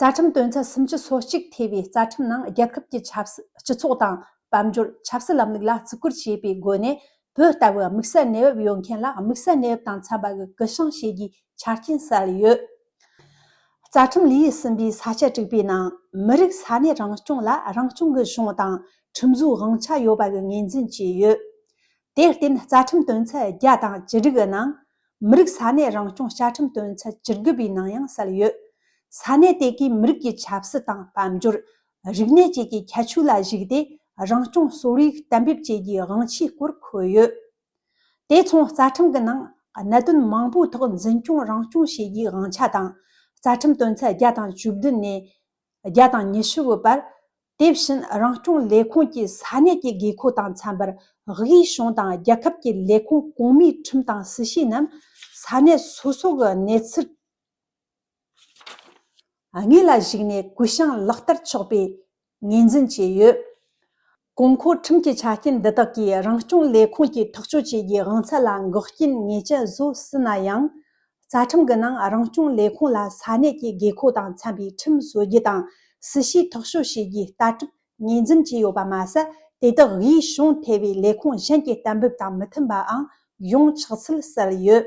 རྩ་ཁྲིམས་དོན་ཚན་སུམ་ཅུ་སོ་གཅིག་ཐེ་བའི་རྩ་ཁྲིམས་ནང་རྒྱལ་ཁབ་ཀྱི་ཆབ་སྲིད་སྤྱི་ཚོགས་དང་དཔལ་འབྱོར་ཆབ་སྲིད་ལམ་ལུགས་ལ་བརྩི་བཀུར་བྱེད་པའི་སྒོ་ནས་བོད་ལྟ་བུའི་དམིགས་བསལ་གནས་བབ་ཡོད་མཁན་ལ་དམིགས་བསལ་གནས་བབ་དང་འཚམ་པ་གི་སྐུལ་སློང་བྱེད་རྒྱུའི་ཆ་རྐྱེན་གསལ་ཡོད། རྩ་ཁྲིམས་ལེའུ་གསུམ་པའི་ས་བཅད་དྲུག་པའི་ནང་མི་རིགས་ས་གནས་རང་སྐྱོང་ལ་རང་སྐྱོང་གི་གཞུང་དང་ཁྲིམས་བཟོའི་དབང་ཆ་ཡོད་པ་གི་ངོས་འཛིན་བྱས་ཡོད། དེར་བརྟེན་རྩ་ཁྲིམས་དོན་ཚན་བརྒྱ་དང་བཅུ་དྲུག་གི་ནང་མི་རིགས་ས་གནས་རང་སྐྱོང་བཅའ་ཁྲིམས་དོན་ཚན་བཅུ་དགུ་པའི་ནང་ཡང་གསལ་ཡོད། ས་གནས་དེ་གའི་མི་རིགས་ཀྱི་ཆབ་སྲིད་དང་དཔལ་འབྱོར། རིག་གནས་བཅས་ཀྱི་ཁྱད་ཆོས་ལ་གཞིགས་ཏེ་རང་སྐྱོང་སྲོལ་ཡིག་གཏན་འབེབས་བྱེད་རྒྱུའི་དབང་ཆའི་སྐོར་འཁོད་ཡོད། དེ་མཚུངས་རྩ་ཁྲིམས་ཀྱི་ནང་གནད་དོན་མང་པོའི་ཐོག་འཛིན་སྐྱོང་རང་སྐྱོང་བྱེད་རྒྱུའི་དབང་ཆ་དང་། རྩ་ཁྲིམས་དོན་ཚན་བརྒྱ་དང་བཅུ་བདུན་ནས་བརྒྱ་དང་ཉི་ཤུ་བར། དེ་བཞིན་རང་སྐྱོང་ལས་ཁུངས་ཀྱི་ས་གནས་ཀྱི་དགོས་མཁོ་དང་འཚམ་པར་དབུས་གཞུང་དང་རྒྱལ་ཁབ་ཀྱི་ལས་ཁུངས་གོང་མའི་ཁྲིམས་དང་སྲིད་བྱུས་རྣམས་ས་གནས་སོ་སོ་གི་གནས་ཚུལ་དངོས་ལ་གཞིགས་ནས་གུ་ཡངས་ལག་བསྟར་ཆོག་པའི་ངོས་འཛིན་བྱས་ཡོད། གོང་འཁོད་ཁྲིམས་ཀྱི་ཆ་རྐྱེན་འདི་དག་གིས་རང་སྐྱོང་ལས་ཁུངས་ཀྱི་ཐག་གཅོད་བྱེད་རྒྱུའི་དབང་ཚད་ལ་འགོག་རྐྱེན་ངེས་ཅན་བཟོ་སྲིད་ན་ཡང་། རྩ་ཁྲིམས་ཀྱི་ནང་རང་སྐྱོང་ལས་ཁུངས་ལ་ས་གནས་ཀྱི་དགོས་མཁོ་དང་འཚམ་པའི་ཁྲིམས་བཟོ་རྒྱུ་དང་སྲིད་བྱུས་ཐག་གཅོད་བྱེད་རྒྱུའི་ལྟ་གྲུབ་ངོས་འཛིན་བྱས་ཡོད་པ་མ་ཟད། དེ་དག་དབུས་གཞུང་ཐེ་བའི་ལས་ཁུངས་གཞན་གྱི་གཏན་འབེབས་དང་མི་མཐུན་པའང་ཡོང་ཆོག་ཚུལ་གསལ་ཡོད།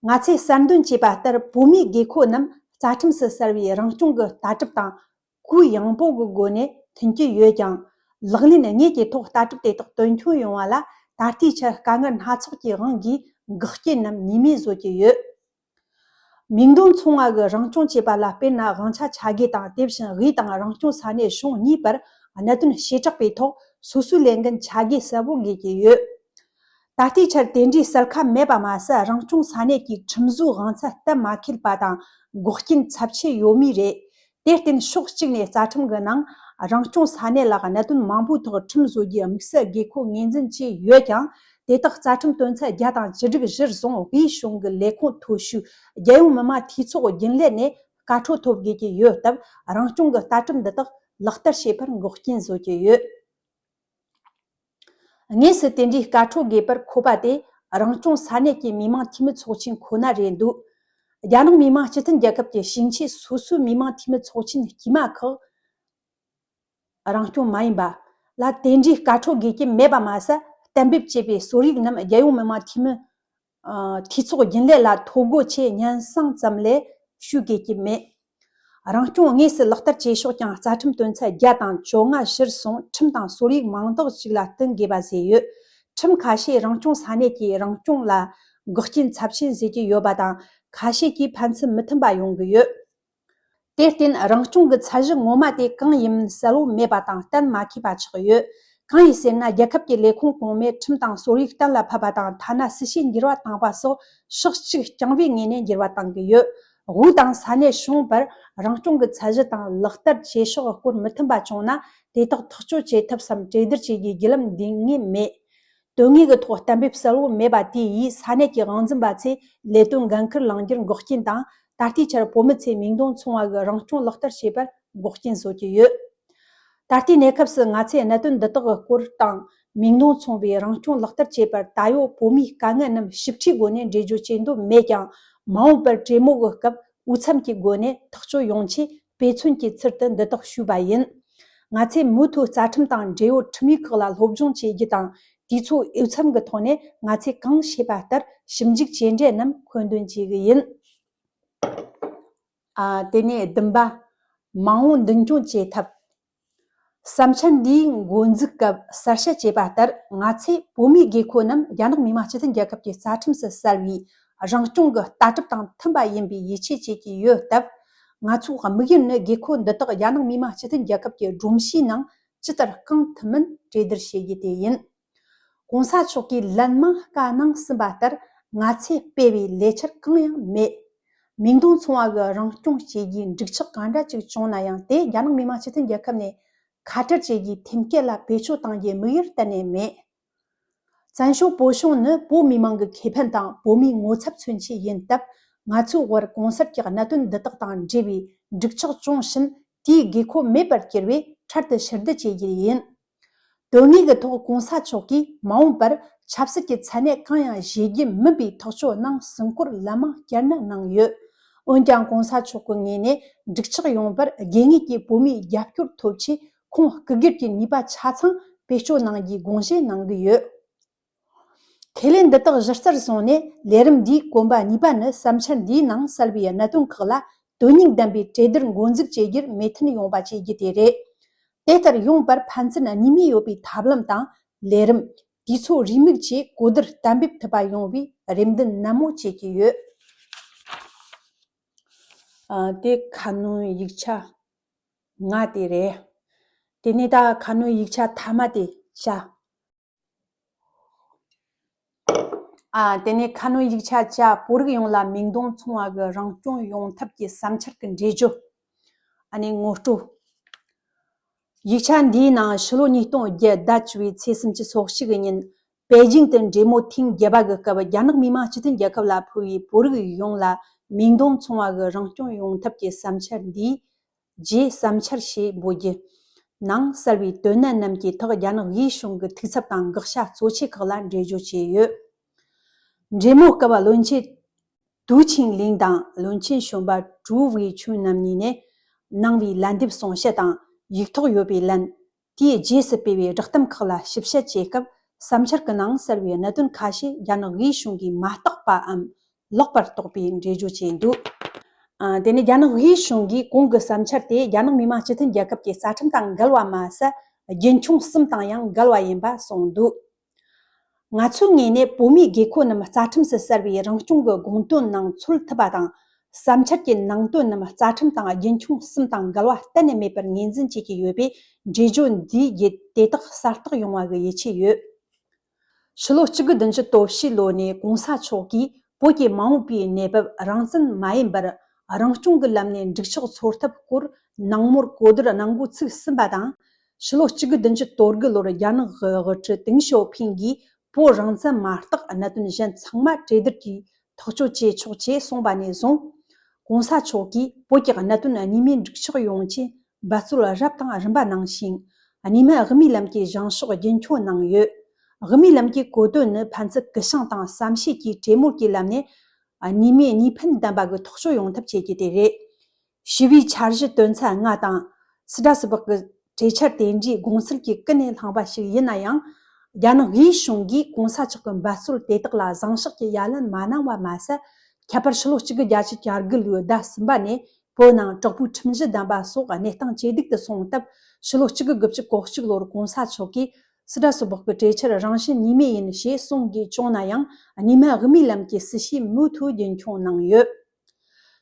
ང་ཚོས་གསར་འདོན་བྱས་པ་ལྟར། བོད་མིའི་དགོས་མཁོ་རྣམས་རྩ་ཁྲིམས་སུ་གསལ་བའི་རང་སྐྱོང་གི་ལྟ་གྲུབ་དང་གུ་ཡངས་པོ་གི་སྒོ་ནས་མཐུན་གྱི་ཡོད་ཀྱང་། ལག་ལེན་དངོས་ཀྱི་ཐོག་ལྟ་གྲུབ་དེ་དག་དོན་འཁྱོལ་ཡོང་བ་ལ་ད་ལྟའི་ཆར་དཀའ་ངལ་སྣ་ཚོགས་ཀྱི་དབང་གིས་འགག་རྐྱེན་རྣམས་ཉེས་མེད་བཟོ་གི་ཡོད། མིང་དོན་མཚུངས་པ་གི་རང་སྐྱོང་བྱེད་པ་ལ། དཔེར་ན་དབང་ཆ་ཆ་བགོས་དང་། དེ་བཞིན་དབུས་དང་རང་སྐྱོང་ས་གནས་གཞུང་གཉིས་བར་གནད་དོན་བྱེ་བྲག་པའི་ཐོག་སོ་སོའི་ལས་འགན་ཆ་བགོས་གསལ་བོ་དགོས་ཀྱི་ཡོད། ད་ལྟའི་ཆར་དེ་འདྲའི་གསལ་ཁ་མེད་པ་མ་ཟད། རང་སྐྱོང་ས་གནས་ཀྱི་ཁྲིམས་བཟོའི་དབང་ཚད་གཏན་མ་འཁེལ་པ་དང་འགོག་རྐྱེན་ཚབས་ཆེ་ཡོད་མུས་རེད། དེར་བརྟེན་ཕྱོགས་གཅིག་ནས་རྩ་ཁྲིམས་ཀྱི་ནང་རང་སྐྱོང་ས་གནས་ལ་གནད་དོན་མང་པོའི་ཐོག་ཁྲིམས་བཟོ་རྒྱུའི་དམིགས་བསལ་དགོས་མཁོ་ངོས་འཛིན་བྱས་ཡོད་ཀྱང་། དེ་དག་རྩ་ཁྲིམས་དོན་ཚན་བརྒྱ་དང་བཅུ་དྲུག་གཞིར་བཟུང་། དབུས་གཞུང་གི་ལས་ཁུངས་མཐོ་ཤོས་རྒྱལ་ཡོངས་མི་དམངས་འཐུས་ཚོགས་རྒྱུན་ལས་ནས་བཀའ་འཁྲོལ་ཐོབ་དགོས་ཀྱི་ཡོད་སྟབས། རང་སྐྱོང་གི་ལྟ་གྲུབ་འདི་དག་ལག་བསྟར་བྱེད་པར་འགོག་རྐྱེན་བཟོ་གི་ཡོད། དངོས་སུ་དེ་འདྲའི་བཀའ་འཁྲོལ་དགོས་པར་ཁོ་པ་དེ་རང་སྐྱོང་ས་གནས་ཀྱི་མི་དམངས་འཐུས་མི་ཚོགས་ཆེན་ཁོ་ན་རེད་འདུག་རྒྱ་ནག་མི་དམངས་སྤྱི་མཐུན་རྒྱལ་ཁབ་ཀྱི་ཞིང་ཆེན་སོ་སོའི་མི་དམངས་འཐུས་མི་ཚོགས་ཆེན་དཀྱུས་མ་ཁག་རང་སྐྱོང་མ་ཡིན་པ་ལ་དེ་འདྲའི་བཀའ་འཁྲོལ་དགོས་ཀྱི་མེད་པ་མ་ཟད། གཏན་འབེབས་བྱས་པའི་སྲོལ་ཡིག་རྣམས་རྒྱལ་ཡོངས་མི་དམངས་འཐུས་མི་ཨ། འཐུས་ཚོགས་རྒྱུན་ལས་ལ་ཐོ་འགོད་ཆེད་སྙན་སེང་ཙམ་ལས་ཞུ་དགོས་ཀྱི་མེད། རང་སྐྱོང་དངོས་སུ་ལག་བསྟར་བྱེད་ཕྱོགས་ཀྱང་རྩ་ཁྲིམས་དོན་ཚན་བརྒྱ་དང་བཅོ་ལྔ་གཞིར་བཟུང་ཁྲིམས་དང་སྲོལ་ཡིག་མང་དག་ཅིག་ལ་བསྟུན་དགོས་པ་བཟོས་ཡོད། ཁྲིམས་ཁ་ཤས་རང་སྐྱོང་ས་གནས་ཀྱི་རང་སྐྱོང་ལ་འགོག་རྐྱེན་ཚབས་ཆེན་བཟོས་ཀྱི་ཡོད་པ་དང་། ཁ་ཤས་ཀྱིས་ཕན་ཚུན་མི་མཐུན་པ་ཡོང་གི་ཡོད། དེར་བརྟེན་རང་སྐྱོང་གི་ཚད་གཞི་ངོ་མ་དེ་གང་ཡིན་མིན་གསལ་བོ་མེད་པ་དང་གཏན་མ་འཁེལ་བ་ཆགས་ཡོད། གང་ཡིན་ཟེར་ན། རྒྱལ་ཁབ་ཀྱི་ལས་ཁུངས་གོང་མས་ཁྲིམས་དང་སྲོལ་ཡིག་གཏན་ལ་ཕབ་པ་དང་། ཐ་ན་སྲིད་བྱུས་འགྱུར་བ་བཏང་པ་སོགས་ཕྱོགས་གཅིག་རྐྱང་པའི་ངོས་ནས་འགྱུར་བ་བཏང་གི་ཡོད། དབུས་དང་ས་གནས་གཞུང་བར་རང་སྐྱོང་གི་ཚད་གཞི་དང་ལག་བསྟར་བྱེད་ཕྱོགས་སྐོར་མི་མཐུན་པ་བྱུང་ན། དེ་དག་ཐག་གཅོད་བྱེད་ཐབས་སམ་གྲོས་བསྡུར་བྱེད་རྒྱུའི་བརྒྱུད་ལམ་འདི་ངེས་མེད། དོན་དངོས་ཀྱི་ཐོག་གཏན་འབེབས་གསལ་བོ་མེད་པ་དེ་ཡིས་ས་གནས་ཀྱི་དབང་འཛིན་པ་ཚོས་ལས་དོན་འགན་འཁུར་བླང་རྒྱུར་འགོག་རྐྱེན་དང་། ད་ལྟའི་ཆར་བོད་མི་ཚོས་མིང་དོན་མཚུངས་པ་གི་རང་སྐྱོང་ལག་བསྟར་བྱེད་པར་འགོག་རྐྱེན་བཟོ་གི་ཡོད། ད་ལྟའི་གནས་སྐབས་སུ་ང་ཚོས་གནད་དོན་འདི་དག་གི་སྐོར་དང་། མིང་དོན་མཚུངས་པའི་རང་སྐྱོང་ལག་བསྟར་བྱེད་པར་ད་ཡོད་བོད་མིའི་དཀའ་ངལ་རྣམས་ཞིབ་ཕྲའི་སྒོ་ནས་འགྲེལ་བརྗོད་བྱེད་འདོད་མེད་ཀྱང་། མ་འོངས་པར་གྲོས་མོལ་གྱི་སྐབས་འོས་འཚམ་གྱི་སྒོ་ནས་ཐག་གཅོད་ཡོང་ཆེད་དཔེ་མཚོན་གྱི་ཚུལ་དུ་འདི་དག་ཞུས་པ་ཡིན། ང་ཚོས་མུ་མཐུད་རྩ་ཁྲིམས་དང་འབྲེལ་ཡོད་ཁྲིམས་ཡིག་ཁག་ལ་སློབ་སྦྱོང་བྱེད་རྒྱུ་དང་། དུས་ཚོད་འོས་འཚམ་གྱི་ཐོག་ནས་ང་ཚོས་གང་ཤེས་པ་ལྟར་ཞིབ་འཇུག་བྱས་འབྲས་རྣམས་མཁོ་འདོན་བྱེད་ཀྱི་ཡིན། ཨ། དེ་ནས་བདུན་པ། མ་འོངས་མདུན་སྐྱོད་བྱེད་ཐབས། བསམ་འཆར་འདིའི་འགོ་འཛུགས་སྐབས་གསལ་བཤད་བྱས་པ་ལྟར། ང་ཚོས་བོད་མིའི་དགོས་མཁོ་རྣམས་རྒྱ་ནག་མི་དམངས་སྤྱི་མཐུན་རྒྱལ་ཁབ་ཀྱི་རྩ་ཁྲིམས་སུ་གསལ་བའི་རང་སྐྱོང་གི་ལྟ་གྲུབ་དང་མཐུན་པ་ཡིན་པའི་ཡིད་ཆེས་བྱེད་ཀྱི་ཡོད་སྟབས། ང་ཚོའི་དམིགས་ཡུལ་ནི་དགོས་མཁོ་འདི་དག་རྒྱ་ནག་མི་དམངས་སྤྱི་མཐུན་རྒྱལ་ཁབ་ཀྱི་སྒྲོམ་གཞིའི་ནང་ཇི་ལྟར་བསྐང་ཐུབ་མིན་གྲོས་བསྡུར་བྱེད་རྒྱུ་དེ་ཡིན། གོང་ས་མཆོག་གིས་ལན་མང་བཀའ་གནང་ཟིན་པ་ལྟར། ང་ཚོས་སྤེལ་བའི་ལས་འཆར་གང་ཡང་མེད། མིང་དོན་མཚུངས་པ་གི་རང་སྐྱོང་བྱེད་རྒྱུའི་འགྲིག་ཆགས་གང་འདྲ་ཅིག་བྱུང་ན་ཡང་། དེ་རྒྱ་ནག་མི་དམངས་སྤྱི་མཐུན་རྒྱལ་ཁབ་ནས་ཁ་བྲལ་བྱེད་རྒྱུའི་ཐེམ་སྐས་ལ་བེད་སྤྱོད་གཏང་རྒྱུའི་དམིགས་ཡུལ་གཏན་ནས་མེད། བཙན་བྱོལ་བོད་གཞུང་ནི་བོད་མི་མང་གི་ཁེ་ཕན་དང་བོད་མིའི་ངོ་ཚབ་མཚོན་ཆེད་ཡིན་སྟབས། ང་ཚོའི་དབར་གོང་གསལ་གྱི་གནད་དོན་འདི་དག་དང་འབྲེལ་བའི་འགྲིག་ཆགས་བྱུང་ཕྱིན། དེའི་དགོས་མཁོ་མེད་པར་གྱུར་བས་འཕྲལ་དུ་ཕྱིར་བསྡུ་བྱེད་རྒྱུ་ཡིན། དོན་དངོས་ཀྱི་ཐོག་གོང་ས་མཆོག་གིས་མ་འོངས་པར་ཆབ་སྲིད་ཀྱི་མཚན་གནས་གང་ཡང་བཞེས་རྒྱུ་མིན་པའི་ཐག་གཅོད་གནང་ཟིན་སྐོར་ལན་མང་བསྐྱར་ནན་གནང་ཡོད། འོན་ཀྱང་། གོང་ས་མཆོག་གི་ངོས་ནས་འགྲིག་ཆགས་ཡོང་བར་དགོས་ངེས་ཀྱི་བོད་མིའི་རྒྱབ་སྐྱོར་ཐོབ་ཆེད། ཁོང་སྐུ་སྒེར་གྱི་ནུས་པ་ཆ་ཚང་བེད་སྤྱོད་གནང་རྒྱུའི་དགོངས་བཞེས་གནང་གི་ཡོད། ཁས་ལེན་འདི་དག་གཞི་རྩར་བཟུང་ནས། ལས་རིམ་འདིའི་གོམ་པ་གཉིས་པ་ནི། བསམ་འཆར་འདིའི་ནང་གསལ་བའི་གནད་དོན་ཁག་ལ་དོན་སྙིང་ལྡན་པའི་གྲོས་བསྡུར་འགོ་འཛུགས་བྱེད་རྒྱུར་མོས་མཐུན་ཡོང་བ་བྱེད་རྒྱུ་དེ་རེད། དེ་ལྟར་ཡོང་བར་ཕན་ཚུན་གཉིས་སྨན་ཡོད་པའི་ཐབས་ལམ་དང་། ལས་རིམ། དུས་ཚོད་རེའུ་མིག་བཅས་གོ་བསྡུར་གཏན་འབེབས་ཐུབ་པ་ཡོང་བའི་རེ་འདུན་ནན་མོ་བྱེད་ཀྱི་ཡོད། ཨ། དེ་ཁ་སྣོན་ཡིག་ཆ་ལྔ་དེ་རེད། དེ་ནས་ད་ཁ་སྣོན་ཡིག་ཆ་མཐའ་མ་དེ་བྱ། ཨ། དེ་ནས་ཁ་སྣོན་ཡིག་ཆ་བཅུ། བོད་རིགས་ཡོངས་ལ་མིང་དོན་མཚུངས་པ་གི་རང་སྐྱོང་ཡོང་ཐབས་ཀྱི་བསམ་འཆར་གྱི་འགྲེལ་བརྗོད། ཨ་ནི་ངོ་སྤྲོད། ཡིག་ཆ་འདིའི་ནང་ཕྱི་ལོ་ཉིས་སྟོང་བརྒྱད་ཟླ་བཅུ་བའི་ཚེས་སུམ་ཅུ་སོ་གཅིག་གི་ཉིན་པེ་ཅིང་དུ་འབྲེལ་མོལ་ཐེངས་བརྒྱད་པ་གི་སྐབས། རྒྱ་ནག་མི་དམངས་སྤྱི་མཐུན་རྒྱལ་ཁབ་ལ་ཕུལ་བའི་བོད་རིགས་ཡོངས་ལ་མིང་དོན་མཚུངས་པ་གི་རང་སྐྱོང་ཡོང་ཐབས་ཀྱི་བསམ་འཆར་འདིའི་རྗེས་བསམ་འཆར་ཞེས་འབོད་རྒྱུ་ནང་གསལ་བའི་དོན་གནད་རྣམས་ཀྱི་ཐོག་རྒྱ་ནག་དབུས་གཞུང་གི་འཐུས་ཚབ་དང་དགག་བྱ་གཙོ་ཆེ་ཁག་ལ་འགྲེལ་བརྗོད་བྱས་ཡོད། འབྲེལ་མོལ་སྐབས་བློན་ཆེན་ཏུའུ་ཆིང་ལིན་དང་བློན་ཆེན་གཞོན་པ་ཀྲུའུ་ཝེ་ཆུན་རྣམ་གཉིས་ནས་གནང་བའི་ལན་འདེབས་གསུང་བཤད་དང་ཡིག་ཐོག་ཡོད་པའི་ལན། དེའི་རྗེས་སུ་སྤེལ་བའི་བསྒྲགས་གཏམ་ཁག་ལ་ཞིབ་དཔྱད་བྱེད་སྐབས། བསམ་འཆར་གྱི་ནང་གསལ་བའི་གནད་དོན་ཁ་ཤས་རྒྱ་ནག་དབུས་གཞུང་གིས་མ་རྟོགས་པའམ་ལོག་པར་རྟོགས་པའི་འགྲེལ་བརྗོད་བྱས་འདུག་ཨ། དེ་ནི་རྒྱ་ནག་དབུས་གཞུང་གིས་གོང་གི་བསམ་འཆར་དེ་རྒྱ་ནག་མི་དམངས་སྤྱི་མཐུན་རྒྱལ་ཁབ་ཀྱི་རྩ་ཁྲིམས་དང་འགལ་བ་མ་ཟད། རྒྱུན་འཁྱོངས་གསུམ་དང་ཡང་འགལ་བ་ཡིན་པ་གསུངས་འདུག་ང་ཚོའི་ངོས་ནས་བོད་མིའི་དགོས་མཁོ་རྣམས་རྩ་ཁྲིམས་སུ་གསལ་བའི་རང་སྐྱོང་གི་དགོངས་དོན་ནང་ཚུད་ཐུབ་པ་དང་། བསམ་འཆར་གྱི་ནང་དོན་རྣམས་རྩ་ཁྲིམས་དང་རྒྱུན་འཁྱོངས་གསུམ་དང་འགལ་བ་གཏན་ནས་མེད་པར་ངོས་འཛིན་བྱེད་ཀྱི་ཡོད་པས། འགྲེལ་བརྗོད་འདིའི་བརྒྱུད་དེ་དག་གསལ་རྟོགས་ཡོང་བ་གི་ཡིད་ཆེས་ཡོད། ཕྱི་ལོ་གཅིག་དགུ་བདུན་ཅུ་དོན་བཞི་ལོ་ནས་གོང་ས་མཆོག་གིས་བོད་ཀྱི་མ་འོངས་པའི་གནས་བབ་རང་བཙན་མ་ཡིན་པར་རང་སྐྱོང་གི་ལམ་ནས་འགྲིག་ཆགས་འཚོལ་ཐབས་སྐོར་ནང་མོལ་གོ་བསྡུར་གནང་འགོ་ཚུགས་ཟིན་པ་དང་། ཕྱི་ལོ་གཅིག་དགུ་བདུན་ཅུ་དོན་དགུ་ལོར་རྒྱ་ནག་གི་དབུ་ཁྲིད་ཏེང་ཞའོ་ཕིང་གིས་བོད་རང་བཙན་མ་རྟགས་གནད་དོན་གཞན་ཚང་མ་གྲོས་བསྡུར་གྱིས་ཐག་གཅོད་བྱེད་ཆོག་ཅེས་གསུངས་པ་ནས་བཟུང་། གོང་ས་མཆོག་གིས་བོད་ཀྱི་གནད་དོན་གཉིས་སྨན་འགྲིག་ཆགས་ཡོང་ཆེད་འབད་རྩོལ་རབ་དང་རིམ་པ་གནང་ཞིང་། གཉིས་སྨན་དབུ་མའི་ལམ་གྱི་བཞེངས་ཕྱོགས་རྒྱུན་འཁྱོངས་གནང་ཡོད། དབུ་མའི་ལམ་གྱི་གོ་དོན་ནི་ཕན་ཚུན་སྐུ་ཞིང་དང་བསམ་ཤེས་ཀྱིས་གྲོས་མོལ་གྱི་ལམ་ནས་གཉིས་སྨན་གཉིས་ཕན་ལྡན་པ་གི་ཐག་གཅོད་ཡོང་ཐབས་བྱེད་རྒྱུ་དེ་རེད། ཞི་བའི་འཆར་གཞི་དོན་ཚན་ལྔ་དང་། སི་ཏྲ་སི་སྦག་གི་གྲོས་འཆར་དེ་འདྲའི་དགོངས་ཚུལ་གྱི་ཀུན་ནས་བསླངས་པ་ཞིག་ཡིན་ན་ཡང་། རྒྱ་ནག་དབུས་གཞུང་གིས་གོང་ས་མཆོག་གི་འབད་རྩོལ་དེ་དག་ལ་བཟང་ཕྱོགས་ཀྱི་ཡ་ལན་མ་གནང་བ་མ་ཟད། ཁྱད་པར་ཕྱི་ལོ་གཅིག་དགུ་བརྒྱད་ཅུ་གྱ་དགུ་ལོའི་ཟླ་གསུམ་པ་ནས་བོད་ནང་དྲག་པོའི་ཁྲིམས་གཞི་ལྡན་པ་སོགས་གནས་སྟངས་ཇེ་སྡུག་ཏུ་སོང་སྟབས། ཕྱི་ལོ་གཅིག་དགུ་དགུ་བཅུ་གོ་གཅིག་ལོར་གོང་ས་མཆོག་གིས་སི་ཏྲ་སི་སྦག་གི་གྲོས་འཆར་རང་བཞིན་གཉིས་སྨན་ཡིན་ཞེས་གསུང་དགོས་བྱུང་ན་ཡང་། གཉིས་སྨན་དབུ་མའི་ལམ་གྱི་སྲིད་བྱུས་མུ་མཐུད་རྒྱུན་འཁྱོངས་གནང་ཡོད།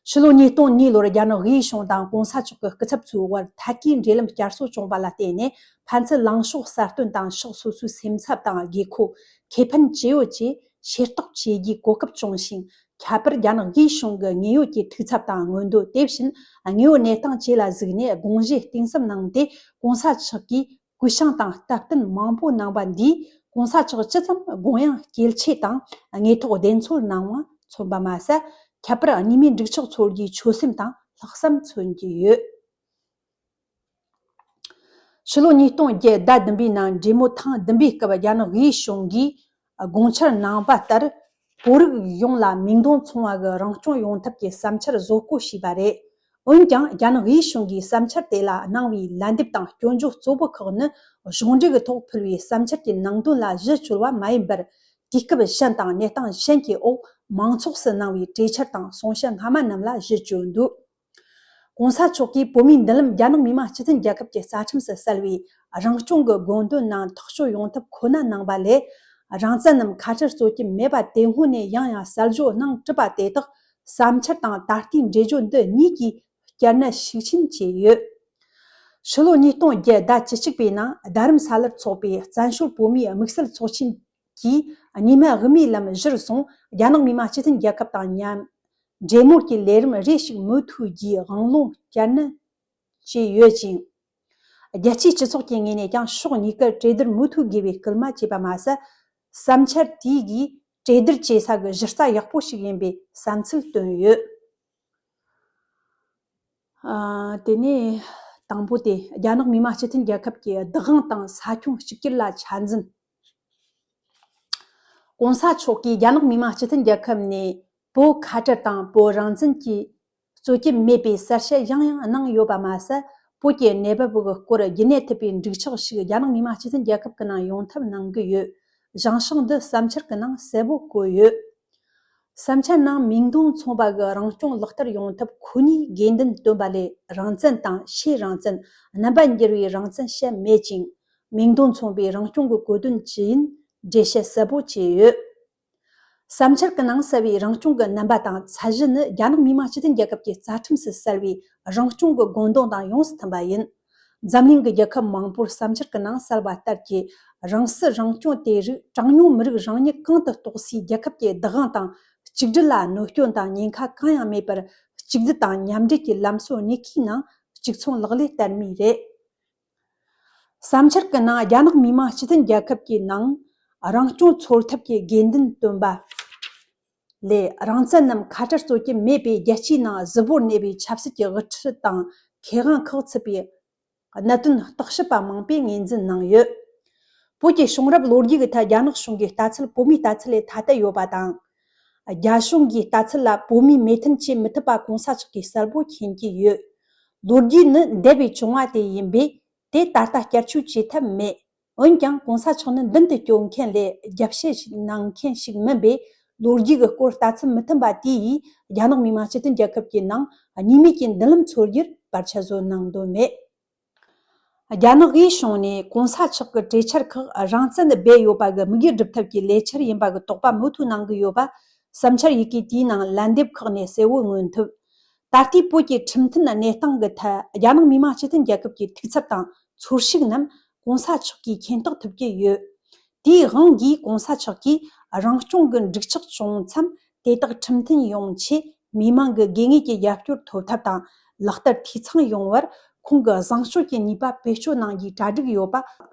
ཕྱི་ལོ་ཉིས་སྟོང་གཉིས་ལོར་རྒྱ་ནག་དབུས་གཞུང་དང་གོང་ས་མཆོག་གི་སྐུ་ཚབ་ཚོའི་དབར་ཐད་ཀའི་འབྲེལ་ལམ་བསྐྱར་གསོ་བྱུང་བ་ལ་བརྟེན་ནས། ཕན་ཚུན་ལངས་ཕྱོགས་གསལ་སྟོན་དང་། ཕྱོགས་སོ་སོའི་སེམས་འཚབ་དང་དགོས་མཁོ། ཁེ་ཕན་ཇི་ཡོད་བཅས་ཤེས་རྟོགས་བྱེད་རྒྱུའི་གོ་སྐབས་བྱུང་ཞིང་། ཁྱད་པར་རྒྱ་ནག་དབུས་གཞུང་གི་དངོས་ཡོད་ཀྱི་འཐུས་ཚབ་དང་མངོན་འདོད། དེ་བཞིན་དངོས་ཡོད་གནས་སྟངས་བཅས་ལ་གཟིགས་ནས་དགོངས་གཞི་གཏིང་ཟབ་གནང་སྟེ། གོང་ས་མཆོག་གིས་གུས་ཕྱག་དང་སྟབས་བསྟུན་མང་པོ་གནང་བ་འདིས། གོང་ས་མཆོག་ཇི་ཙམ་དགོངས་ཡངས་གལ་ཆེ་དང་། དངོས་ཐོག་བདེན་འཚོལ་གནང་བ་མཚོན་པ་མ་ཟད། ཁྱད་པར་གཉིས་སྨན་འགྲིག་ཆགས་འཚོལ་རྒྱུའི་ཆོད་སེམས་དང་ལྷག་བསམ་མཚོན་གྱི་ཡོད། ཕྱི་ལོ་ཉིས་སྟོང་བརྒྱད་ཟླ་བདུན་པའི་ནང་འབྲེལ་མོལ་ཐེངས་བདུན་པའི་སྐབས་རྒྱ་ནག་དབུས་གཞུང་གིས་དགོངས་འཆར་གནང་བ་ལྟར། བོད་རིགས་ཡོངས་ལ་མིང་དོན་མཚུངས་པ་གི་རང་སྐྱོང་ཡོང་ཐབས་ཀྱི་བསམ་འཆར་བཟོ་བཀོད་བྱས་པ་རེད། འོན་ཀྱང་རྒྱ་ནག་དབུས་གཞུང་གིས་བསམ་འཆར་དེ་ལ་གནང་བའི་ལན་འདེབས་དང་སྐྱོན་བརྗོད་གཙོ་བོ་ཁག་ནི་གཞུང་འབྲེལ་གྱི་ཐོག་ཕུལ་བའི་བསམ་འཆར་གྱི་ནང་དོན་ལ་གཞི་བཅོལ་བ་མ་ཡིན་པར། དུས་སྐབས་གཞན་དང་གནས་སྟངས་གཞན་གྱི་འོག་མང་ཚོགས་སུ་གནང་བའི་གྲོས་འཆར་དང་གསུང་བཤད་སྔ་མ་རྣམས་ལ་གཞི་བཅོལ་འདུག་གོང་ས་མཆོག་གིས་བོད་མིའི་མདུན་ལམ་རྒྱ་ནག་མི་དམངས་སྤྱི་མཐུན་རྒྱལ་ཁབ་ཀྱི་རྩ་ཁྲིམས་སུ་གསལ་བའི་རང་སྐྱོང་གི་དགོངས་དོན་ནང་ཐག་གཅོད་ཡོང་ཐབས་ཁོ་ན་གནང་པ་ལས། རང་བཙན་ནམ་ཁ་བྲལ་རྩོད་ཀྱི་མེད་པ་དེ་སྔོན་ནས་ཡང་ཡང་གསལ་བརྗོད་གནང་གྲུབ་པ་དེ་དག་བསམ་འཆར་དང་ད་ལྟའི་འགྲེལ་བརྗོད་འདི་གཉིས་ཀྱིས་བསྐྱར་ནན་ཤུགས་ཆེན་བྱས་ཡོད། ཕྱི་ལོ་ཉིས་སྟོང་བརྒྱད་ཟླ་བཅུ་གཅིག་པའི་ནང་རྡ་རམ་ས་ལར་འཚོགས་པའི་བཙན་བྱོལ་བོད་མིའི་དམིགས་བསལ་ཚོགས་ཆེན་གྱིས་གཉིས་སྨན་དབུ་མའི་ལམ་གཞིར་བཟུང་རྒྱ་ནག་མི་དམངས་སྤྱི་མཐུན་རྒྱལ་ཁབ་དང་མཉམ་འབྲེལ་མོལ་གྱི་ལས་རིམ་རེ་ཞིག་མུ་མཐུད་རྒྱུའི་དབང་ལུང་བསྐྱར་ནན་བྱས་ཡོད་ཅིང་། རྒྱལ་སྤྱིའི་སྤྱི་ཚོགས་ཀྱི་ངོས་ནས་ཀྱང་ཕྱོགས་གཉིས་ཀར་གྲོས་བསྡུར་མུ་མཐུད་དགོས་པའི་སྐུལ་མ་བྱས་པ་མ་ཟད། བསམ་འཆར་དེ་གིས་གྲོས་བསྡུར་བྱེད་ས་གི་གཞི་རྩ་ཡག་པོ་ཞིག་ཡིན་པའི་བསམ་ཚུལ་བཏོན་ཡོད། ཨ། དེ་ནས་དང་པོ་དེ་རྒྱ་ནག་མི་དམངས་སྤྱི་མཐུན་རྒྱལ་ཁབ་ཀྱི་བདག་དབང་དང་ས་ཁྱོན་གཅིག་གྱུར་ལ་ཆ་འཛིན། གོང་ས་མཆོག་གིས་རྒྱ་ནག་མི་དམངས་སྤྱི་མཐུན་རྒྱལ་ཁབ་ནས་བོད་ཁ་བྲལ་དང་བོད་རང་བཙན་གྱི་རྩོད་ཀྱི་མེད་པའི་གསལ་བཤད་ཡང་ཡང་གནང་ཡོད་པ་མ་ཟད། བོད་ཀྱི་གནས་བབ་ཀྱི་སྐོར་རྒྱུན་གནས་ཐུབ་པའི་འགྲིག་ཆགས་ཤིག་རྒྱ་ནག་མི་དམངས་སྤྱི་མཐུན་རྒྱལ་ཁབ་ཀྱི་ནང་ཡོང་ཐབས་གནང་གི་ཡོད། བཞེངས་ཕྱོགས་འདི་བསམ་འཆར་གྱི་ནང་གསལ་པོ་བཀོད་ཡོད། བསམ་འཆར་ནང་མིང་དོན་མཚུངས་པ་གི་རང་སྐྱོང་ལག་བསྟར་ཡོང་ཐབས་ཁོ་ནའི་དགོས་འདུན་བཏོན་པ་ལས། རང་བཙན་དང་ཕྱིའི་རང་བཙན། རྣམ་པ་འགྱུར་བའི་རང་བཙན་བཤད་མེད་ཅིང་། མིང་དོན་མཚུངས་པའི་རང་སྐྱོང་གི་གོ་དོན་ཅི་ཡིན་འགྲེལ་བཤད་གསལ་པོ་བྱས་ཡོད། བསམ་འཆར་གྱི་ནང་གསལ་བའི་རང་སྐྱོང་གི་རྣམ་པ་དང་ཚད་གཞི་ནི་རྒྱ་ནག་མི་དམངས་སྤྱི་མཐུན་རྒྱལ་ཁབ་ཀྱི་རྩ་ཁྲིམས་སུ་གསལ་བའི་རང་སྐྱོང་གི་དགོངས་དོན་དང་ཡོངས་སུ་མཐུན་པ་ཡིན། འཛམ་གླིང་གི་རྒྱལ་ཁབ་མང་པོར་བསམ་འཆར་གྱི་ནང་གསལ་བ་ལྟར་གྱི་རང་སྲིད་རང་སྐྱོང་དེ་རིགས་གྲངས་ཉུང་མི་རིགས་རང་ཉིད་གང་དུ་གཏོགས་སའི་རྒྱལ་ཁབ་ཀྱི་བདག་དབང་དང་གཅིག་སྒྲིལ་ལ་གནོད་སྐྱོན་དང་ཉེན་ཁ་གང་ཡང་མེད་པར་གཅིག་སྡུད་དང་མཉམ་འབྲེལ་གྱི་ལམ་སྲོལ་གཉིས་ཀའི་ནང་གཅིག་མཚུངས་ལག་ལེན་བསྟར་མུས་རེད། བསམ་འཆར་གྱི་ནང་རྒྱ་ནག་མི་དམངས་སྤྱི་མཐུན་རྒྱལ་ཁབ་ཀྱི་ནང་རང་སྐྱོང་འཚོལ་ཐབས་ཀྱི་དགོས་འདུན་བཏོན་པ་ལས། རང་བཙན་ནམ་ཁ་བྲལ་རྩོད་ཀྱི་མེད་པའི་རྒྱལ་སྤྱིའི་ནང་གཟུ་བོར་གནས་པའི་ཆབ་སྲིད་ཀྱི་དབུ་ཁྲིད་དང་མཁས་དབང་ཁག་ཚུད་པའི་གནད་དོན་བརྟག་ཞིབ་པ་མང་པོས་ངོས་འཛིན་གནང་ཡོད། བོད་ཀྱི་བྱུང་རབས་ལོ་རྒྱུས་ཀྱི་ཐད་རྒྱ་ནག་གཞུང་གི་ལྟ་ཚུལ་བོད་མིའི་ལྟ་ཚུལ་ལས་ཐ་དད་ཡོད་པ་དང་། རྒྱ་གཞུང་གི་ལྟ་ཚུལ་ལ་བོད་མིས་མོས་མཐུན་བྱེད་མི་ཐུབ་པ་གོང་ས་མཆོག་གིས་གསལ་པོ་མཁྱེན་གྱི་ཡོད། ལོ་རྒྱུས་ནི་འདས་པའི་བྱུང་བ་དེ་ཡིན་པས། དེ་ད་ལྟ་བསྐྱར་བཅོས་བྱེད་ཐབས་མེད། འོན་ཀྱང་གོང་ས་མཆོག་ནི་མདུན་དུ་སྐྱོད་མཁན་ལས་རྒྱབ་བཤད་ཞིག་གནང་མཁན་ཞིག་མིན་པས། ལོ་རྒྱུས་ཀྱི་སྐོར་ལྟ་ཚུལ་མི་མཐུན་པ་དེ་ཡིས་རྒྱ་ནག་མི་དམངས་སྤྱི་མཐུན་རྒྱལ་ཁབ་ཀྱི་ནང་གཉིས་མོས་ཀྱི་མདུན་ལམ་འཚོལ་རྒྱུར་བར་ཆད་བཟོ་གནང་འདོད་མེད། རྒྱ་ནག་གིས་བྱུང་ནས་གོང་ས་མཆོག་གི་གྲོས་འཆར་ཁག་རང་བཙན་སྦས་ཡོད་པ་གི་དམིགས་ཡུལ་སྒྲུབ་ཐབས་ཀྱི་ལས་འཆར་ཡིན་པ་གི་དོགས་པ་མུ་མཐུད་གནང་གི་ཡོད་པ། བསམ་འཆར་ཡི་གེ་དེའི་ནང་ལན་འདེབས་ཁག་ནས་གསལ་བོ་མངོན་ཐུབ། ད་ལྟའི་བོད་ཀྱི་ཁྲིམས་མཐུན་གནས་སྟངས་ཀྱི་ཐད་རྒྱ་ནག་མི་དམངས་སྤྱི་མཐུན་རྒྱལ་ཁབ་ཀྱི་ཐུགས་འཚབ་དང་ཚོར་ཤུགས་རྣམས་གོང་ས་མཆོག་གིས་མཁྱེན་རྟོགས་ཐུབ་ཀྱི་ཡོད། དེའི་དབང་གིས་གོང་ས་མཆོག་གིས་རང་སྐྱོང་གི་འགྲིག་ཆགས་བྱུང་མཚམས་དེ་དག་ཁྲིམས་མཐུན་ཡོང་ཆེད་མི་མང་གི་དགོས་ངེས་ཀྱི་རྒྱབ་སྐྱོར་ཐོབ་ཐབས་དང་ལག་བསྟར་འཐུས་ཚང་ཡོང་བར་ཁོང་གི་བཟང་སྤྱོད་ཀྱི་ནུས་པ་བེད་སྤྱོད་གནང་རྒྱུའི་གྲ་སྒྲིག་ཡོད་པ།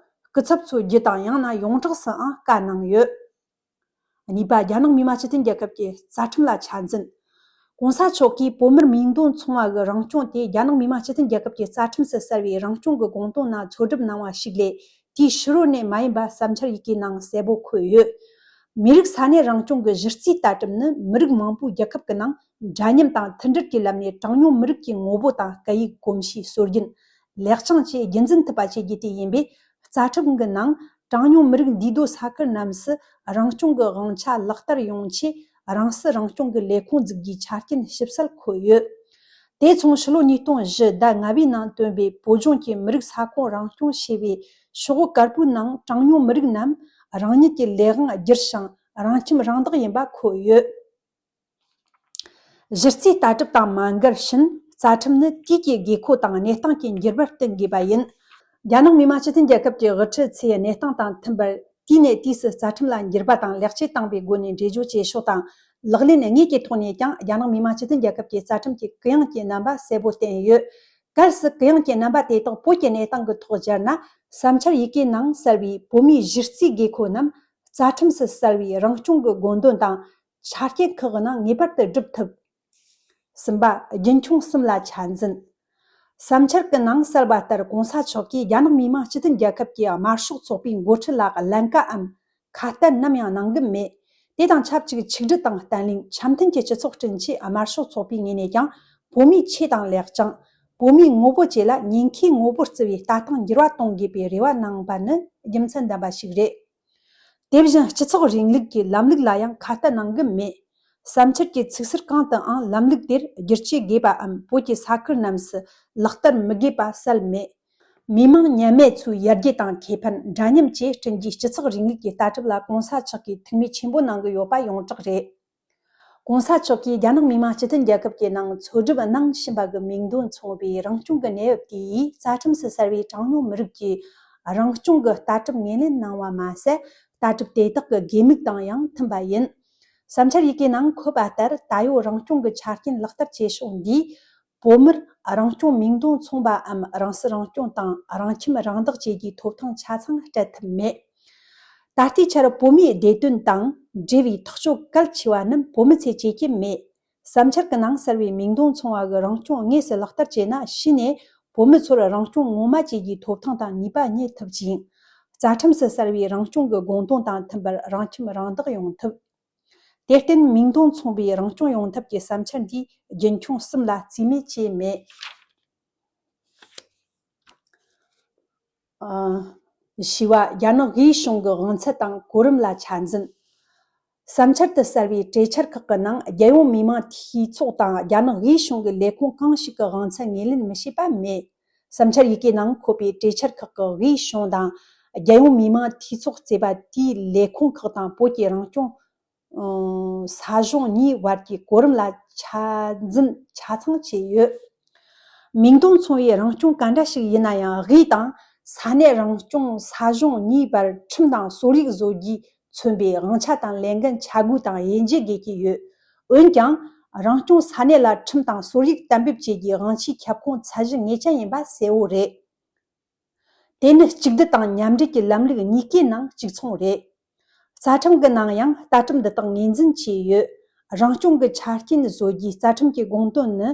སྐུ་ཚབ་ཚོ་བརྒྱུད་དང་ཡང་ན་ཡོངས་གྲགས་སུའང་བཀའ་གནང་ཡོད། གཉིས་པ། རྒྱ་ནག་མི་དམངས་སྤྱི་མཐུན་རྒྱལ་ཁབ་ཀྱི་རྩ་ཁྲིམས་ལ་ཆ་འཛིན། གོང་ས་མཆོག་གིས་བོད་མིར་མིང་དོན་མཚུངས་པ་གི་རང་སྐྱོང་དེ་རྒྱ་ནག་མི་དམངས་སྤྱི་མཐུན་རྒྱལ་ཁབ་ཀྱི་རྩ་ཁྲིམས་སུ་གསལ་བའི་རང་སྐྱོང་གི་དགོངས་དོན་ནང་འཚོལ་སྒྲུབ་གནང་བ་ཞིག་ལས། དེའི་ཕྱི་རོལ་ནས་མ་ཡིན་པ་བསམ་འཆར་ཡི་གེའི་ནང་གསལ་པོ་འཁོད་ཡོད། མི་རིགས་ས་གནས་རང་སྐྱོང་གི་གཞི་རྩའི་ལྟ་གྲུབ་ནི་མི་རིགས་མང་པོའི་རྒྱལ་ཁབ་ཀྱི་ནང་འདྲ་མཉམ་དང་མཐུན་སྒྲིལ་གྱི་ལམ་ནས་གྲངས་ཉུང་མི་རིགས་ཀྱི་ངོ་བོ་དང་སྐད་ཡིག་གོམས་གཤིས་སྲོལ་རྒྱུན། ལེགས་བྱང་བཅས་རྒྱུན་འཛིན་ཐུབ་པ་བྱེད་རྒྱུ་དེ་ཡིན་པས། རྩ་ཁྲིམས་ཀྱི་ནང་གྲངས་ཉུང་མི་རིགས་འདུས་སྡོད་ས་ཁུལ་རྣམས་སུ་རང་སྐྱོང་གི་དབང་ཆ་ལག་བསྟར་ཡོང་ཆེད་རང་སྲིད་རང་སྐྱོང་གི་ལས་ཁུངས་འཛུགས་རྒྱུའི་ཆ་རྐྱེན་ཞིབ་གསལ་འཁོད་ཡོད། དེ་མཚུངས་ཕྱི་ལོ་ཉིས་སྟོང་བཞི་ཟླ་ལྔ་པའི་ནང་བཏོན་པའི་བོད་ལྗོངས་ཀྱི་མི་རིགས་ས་ཁོངས་རང་སྐྱོང་ཞེས་པའི་ཤོག་བུ་དཀར་པོའི་ནང་གྲངས་ཉུང་མི་རིགས་རྣམས་རང་ཉིད་ཀྱི་ལས་དབང་བསྒྱུར་ཞིང་རང་ཁྱིམ་རང་བདག་ཡིན་པ་འཁོད་ཡོད། གཞི་རྩའི་ལྟ་གྲུབ་དང་མ་འགལ་ཕྱིན། རྩ་ཁྲིམས་ནི་དུས་ཀྱི་དགོས་མཁོ་དང་གནས་སྟངས་ཀྱི་འགྱུར་བར་བསྟུན་དགོས་པ་ཡིན། རྒྱ་ནག་མི་དམངས་སྤྱི་མཐུན་རྒྱལ་ཁབ་ཀྱི་དབུ་ཁྲིད་ཚོས་གནས་སྟངས་དང་མཐུན་པར་དུས་ནས་དུས་སུ་རྩ་ཁྲིམས་ལ་འགྱུར་བ་དང་ལེགས་བཅོས་བཏང་བའི་སྒོ་ནས་འགྲེལ་བརྗོད་བྱེད་ཕྱོགས་དང་། ལག་ལེན་དངོས་ཀྱི་ཐོག་ནས་ཀྱང་རྒྱ་ནག་མི་དམངས་སྤྱི་མཐུན་རྒྱལ་ཁབ་ཀྱི་རྩ་ཁྲིམས་ཀྱི་གུ་ཡངས་ཀྱི་རྣམ་པ་གསལ་པོ་བསྟན་ཡོད། གལ་སྲིད་གུ་ཡངས་ཀྱི་རྣམ་པ་དེ་དག་བོད་ཀྱི་གནས་སྟངས་ཀྱི་ཐོག་སྦྱར་ན། བསམ་འཆར་ཡི་གེའི་ནང་གསལ་བའི་བོད་མིའི་གཞི་རྩའི་དགོས་མཁོ་རྣམས་རྩ་ཁྲིམས་སུ་གསལ་བའི་རང་སྐྱོང་གི་དགོངས་དོན་དང་ཆ་རྐྱེན་ཁག་གི་ནང་ངེས་པར་དུ་སྒྲུབ་ཐུབ། གསུམ་པ། རྒྱུན་འཁྱོངས་གསུམ་ལ་ཆ་འཛིན། བསམ་འཆར་གྱི་ནང་གསལ་བ་ལྟར། གོང་ས་མཆོག་གིས་རྒྱ་ནག་མི་དམངས་སྤྱི་མཐུན་རྒྱལ་ཁབ་ཀྱི་དམར་ཤོག་ཚོགས་པའི་འགོ་ཁྲིད་ལ་ཀླན་ཀའམ་ཁ་གཏད་ནམ་ཡང་གནང་གི་མེད། དེ་དང་ཆབས་ཅིག་ཆིག་སྒྲིལ་དང་བརྟན་ལྷིང་འཆམ་མཐུན་གྱི་སྤྱི་ཚོགས་བསྐྲུན་ཆེད། དམར་ཤོག་ཚོགས་པའི་ངོས་ནས་ཀྱང་བོད་མིའི་ཆོས་དང་ལེགས་བྱང་། བོད་མིའི་ངོ་བོ་བཅས་ལ་ཉེན་ཁའི་ངོ་བོར་བརྩི་བའི་ལྟ་སྟངས་འགྱུར་བ་གཏོང་དགོས་པའི་རེ་བ་གནང་བ་ནི་རྒྱུ་མཚན་ལྡན་པ་ཞིག་རེད། དེ་བཞིན་སྤྱི་ཚོགས་རིང་ལུགས་ཀྱི་ལམ་ལུགས་ལ་ཡང་ཁ་གཏད་གནང་གི་མེད། བསམ་འཆར་གྱི་ཚིག་ཟུར་གང་དུའང་ལམ་ལུགས་དེར་བསྒྱུར་བཅོས་དགོས་པའམ་བོད་ཀྱི་ས་ཁུལ་རྣམས་སུ་ལག་བསྟར་མི་དགོས་པ་གསལ་མེད། མི་མང་ཉམས་དམས་ཚོའི་ཡར་རྒྱས་དང་ཁེ་ཕན་འདྲ་མཉམ་བཅས་བསྐྲུན་རྒྱུའི་སྤྱི་ཚོགས་རིང་ལུགས་ཀྱི་ལྟ་གྲུབ་ལ་གོང་ས་མཆོག་གིས་ཐུགས་མོས་ཆེན་པོ་གནང་གི་ཡོད་པ་ཡོངས་གྲགས་རེད། གོང་ས་མཆོག་གིས་རྒྱ་ནག་མི་དམངས་སྤྱི་མཐུན་རྒྱལ་ཁབ་ཀྱི་ནང་འཚོ་སྒྲུབ་གནང་བཞིན་པ་གི་མིང་དོན་མཚུངས་པའི་རང་སྐྱོང་གི་གནས་བབ་དེ་ཡིས་རྩ་ཁྲིམས་སུ་གསལ་བའི་གྲངས་ཉུང་མི་རིགས་ཀྱི་རང་སྐྱོང་གི་ལྟ་གྲུབ་ངོས་ལེན་གནང་བ་མ་ཟད། ལྟ་གྲུབ་དེ་དག་གི་དགོས་དམིགས་དང་ཡང་མཐུན་པ་ཡིན། བསམ་འཆར་ཡི་གེའི་ནང་འཁོད་པ་ལྟར། ད་ཡོད་རང་སྐྱོང་གི་ཆ་རྐྱེན་ལག་བསྟར་བྱེད་ཕྱོགས་འདིས། བོད་མིར་རང་སྐྱོང་མིང་དོན་མཚུངས་པའམ་རང་སྲིད་རང་སྐྱོང་དང་རང་ཁྱིམ་རང་བདག་བཅས་ཀྱི་ཐོབ་ཐང་ཆ་ཚང་སྤྲད་ཐུབ་མེད། ད་ལྟའི་ཆར་བོད་མིའི་བདེ་དོན་དང་འབྲེལ་བའི་ཐག་གཅོད་གལ་ཆེ་བ་རྣམས་བོད་མི་ཚོས་བྱེད་ཀྱི་མེད། བསམ་འཆར་གྱི་ནང་གསལ་བའི་མིང་དོན་མཚུངས་པ་གི་རང་སྐྱོང་དངོས་སུ་ལག་བསྟར་བྱས་ན། གཞི་ནས་བོད་མི་ཚོར་རང་སྐྱོང་ངོ་མ་བཅས་ཀྱི་ཐོབ་ཐང་དང་ནུས་པ་རྙེད་ཐུབ་ཅིང་། རྩ་ཁྲིམས་སུ་གསལ་བའི་རང་སྐྱོང་གི་དགོངས་དོན་དང་མཐུན་པར་རང་ཁྱིམ་རང་བདག་ཡོང་ཐུབ། དེར་བརྟེན། མིང་དོན་མཚུངས་པའི་རང་སྐྱོང་ཡོང་ཐབས་ཀྱི་བསམ་འཆར་འདིས་རྒྱུན་འཁྱོངས་གསུམ་ལ་རྩིས་མེད་བྱས་མེད། ཨ། བཞི་བ། རྒྱ་ནག་དབུས་གཞུང་གི་དབང་ཚད་དང་གོ་རིམ་ལ་ཆ་འཛིན། བསམ་འཆར་དུ་གསལ་བའི་གྲོས་འཆར་ཁག་གི་ནང་། རྒྱལ་ཡོངས་མི་དམངས་འཐུས་ཚོགས་དང་རྒྱ་ནག་དབུས་གཞུང་གི་ལས་ཁུངས་གང་ཞིག་གི་དབང་ཚད་ངོས་ལེན་མི་བྱེད་པ་མེད། བསམ་འཆར་ཡི་གེའི་ནང་འཁོད་པའི་གྲོས་འཆར་ཁག་གི་དབུས་གཞུང་དང་། རྒྱལ་ཡོངས་མི་དམངས་འཐུས་ཚོགས་གཙོས་པ་དེའི་ལས་ཁུངས་ཁག་དང་བོད་ཀྱི་རང་སྐྱོང་། ཨ། ས་གཞུང་གཉིས་བར་གྱི་གོ་རིམ་ལ་ཆ་འཛིན་ཆ་ཚང་བྱས་ཡོད། མིང་དོན་མཚུངས་པའི་རང་སྐྱོང་ག་འདྲ་ཞིག་ཡིན་ན་ཡང་། དབུས་དང་ས་གནས་རང་སྐྱོང་ས་གཞུང་གཉིས་བར་ཁྲིམས་དང་སྲོལ་ཡིག་བཟོ་རྒྱུས་མཚོན་པའི་དབང་ཆ་དང་ལས་འགན་ཆ་བགོས་དང་དབྱེ་འབྱེད་དགོས་ཀྱི་ཡོད། འོན་ཀྱང་། རང་སྐྱོང་ས་གནས་ལ་ཁྲིམས་དང་སྲོལ་ཡིག་གཏན་འབེབས་བྱེད་རྒྱུའི་དབང་ཆའི་ཁྱབ་ཁོངས་ཚད་གཞི་ངེས་ཅན་ཡིན་པ་གསལ་བོ་རེད། དེ་ནི་གཅིག་སྡུད་དང་མཉམ་འབྲེལ་གྱི་ལམ་ལུགས་གཉིས་ཀའི་ནང་གཅིག་མཚུངས་རེད། རྩ་ཁྲིམས་ཀྱི་ནང་ཡང་ལྟ་གྲུབ་འདི་དག་ངོས་འཛིན་བྱས་ཡོད། རང་སྐྱོང་གི་ཆ་རྐྱེན་བཟོ་རྒྱུའི་རྩ་ཁྲིམས་ཀྱི་དགོངས་དོན་ནི།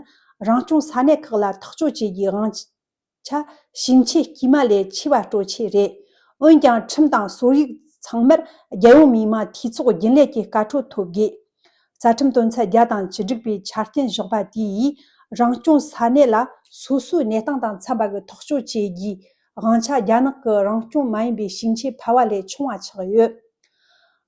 རང་སྐྱོང་ས་གནས་ཁག་ལ་ཐག་གཅོད་བྱེད་རྒྱུའི་དབང་ཆ་ཕྱིན་ཆད་དཀྱུས་མ་ལས་ཆེ་བ་སྤྲོད་ཆེད་རེད། འོན་ཀྱང་། ཁྲིམས་དང་སྲོལ་ཡིག་ཚང་མར་རྒྱལ་ཡོངས་མི་དམངས་འཐུས་ཚོགས་རྒྱུན་ལས་ཀྱི་བཀའ་འཁྲོལ་ཐོབ་དགོས། རྩ་ཁྲིམས་དོན་ཚན་བརྒྱ་དང་བཅུ་དྲུག་པའི་ཆ་རྐྱེན་བཞག་པ་དེ་ཡིས། རང་སྐྱོང་ས་གནས་ལ་སོ་སོའི་གནས་སྟངས་དང་འཚམ་པ་གི་ཐག་གཅོད་བྱེད་རྒྱུའི་དབང་ཆ་རྒྱ་ནག་གི་རང་སྐྱོང་མ་ཡིན་པའི་ཞིང་ཆེན་ཕལ་བ་ལས་ཆུང་བ་ཆགས་ཡོད།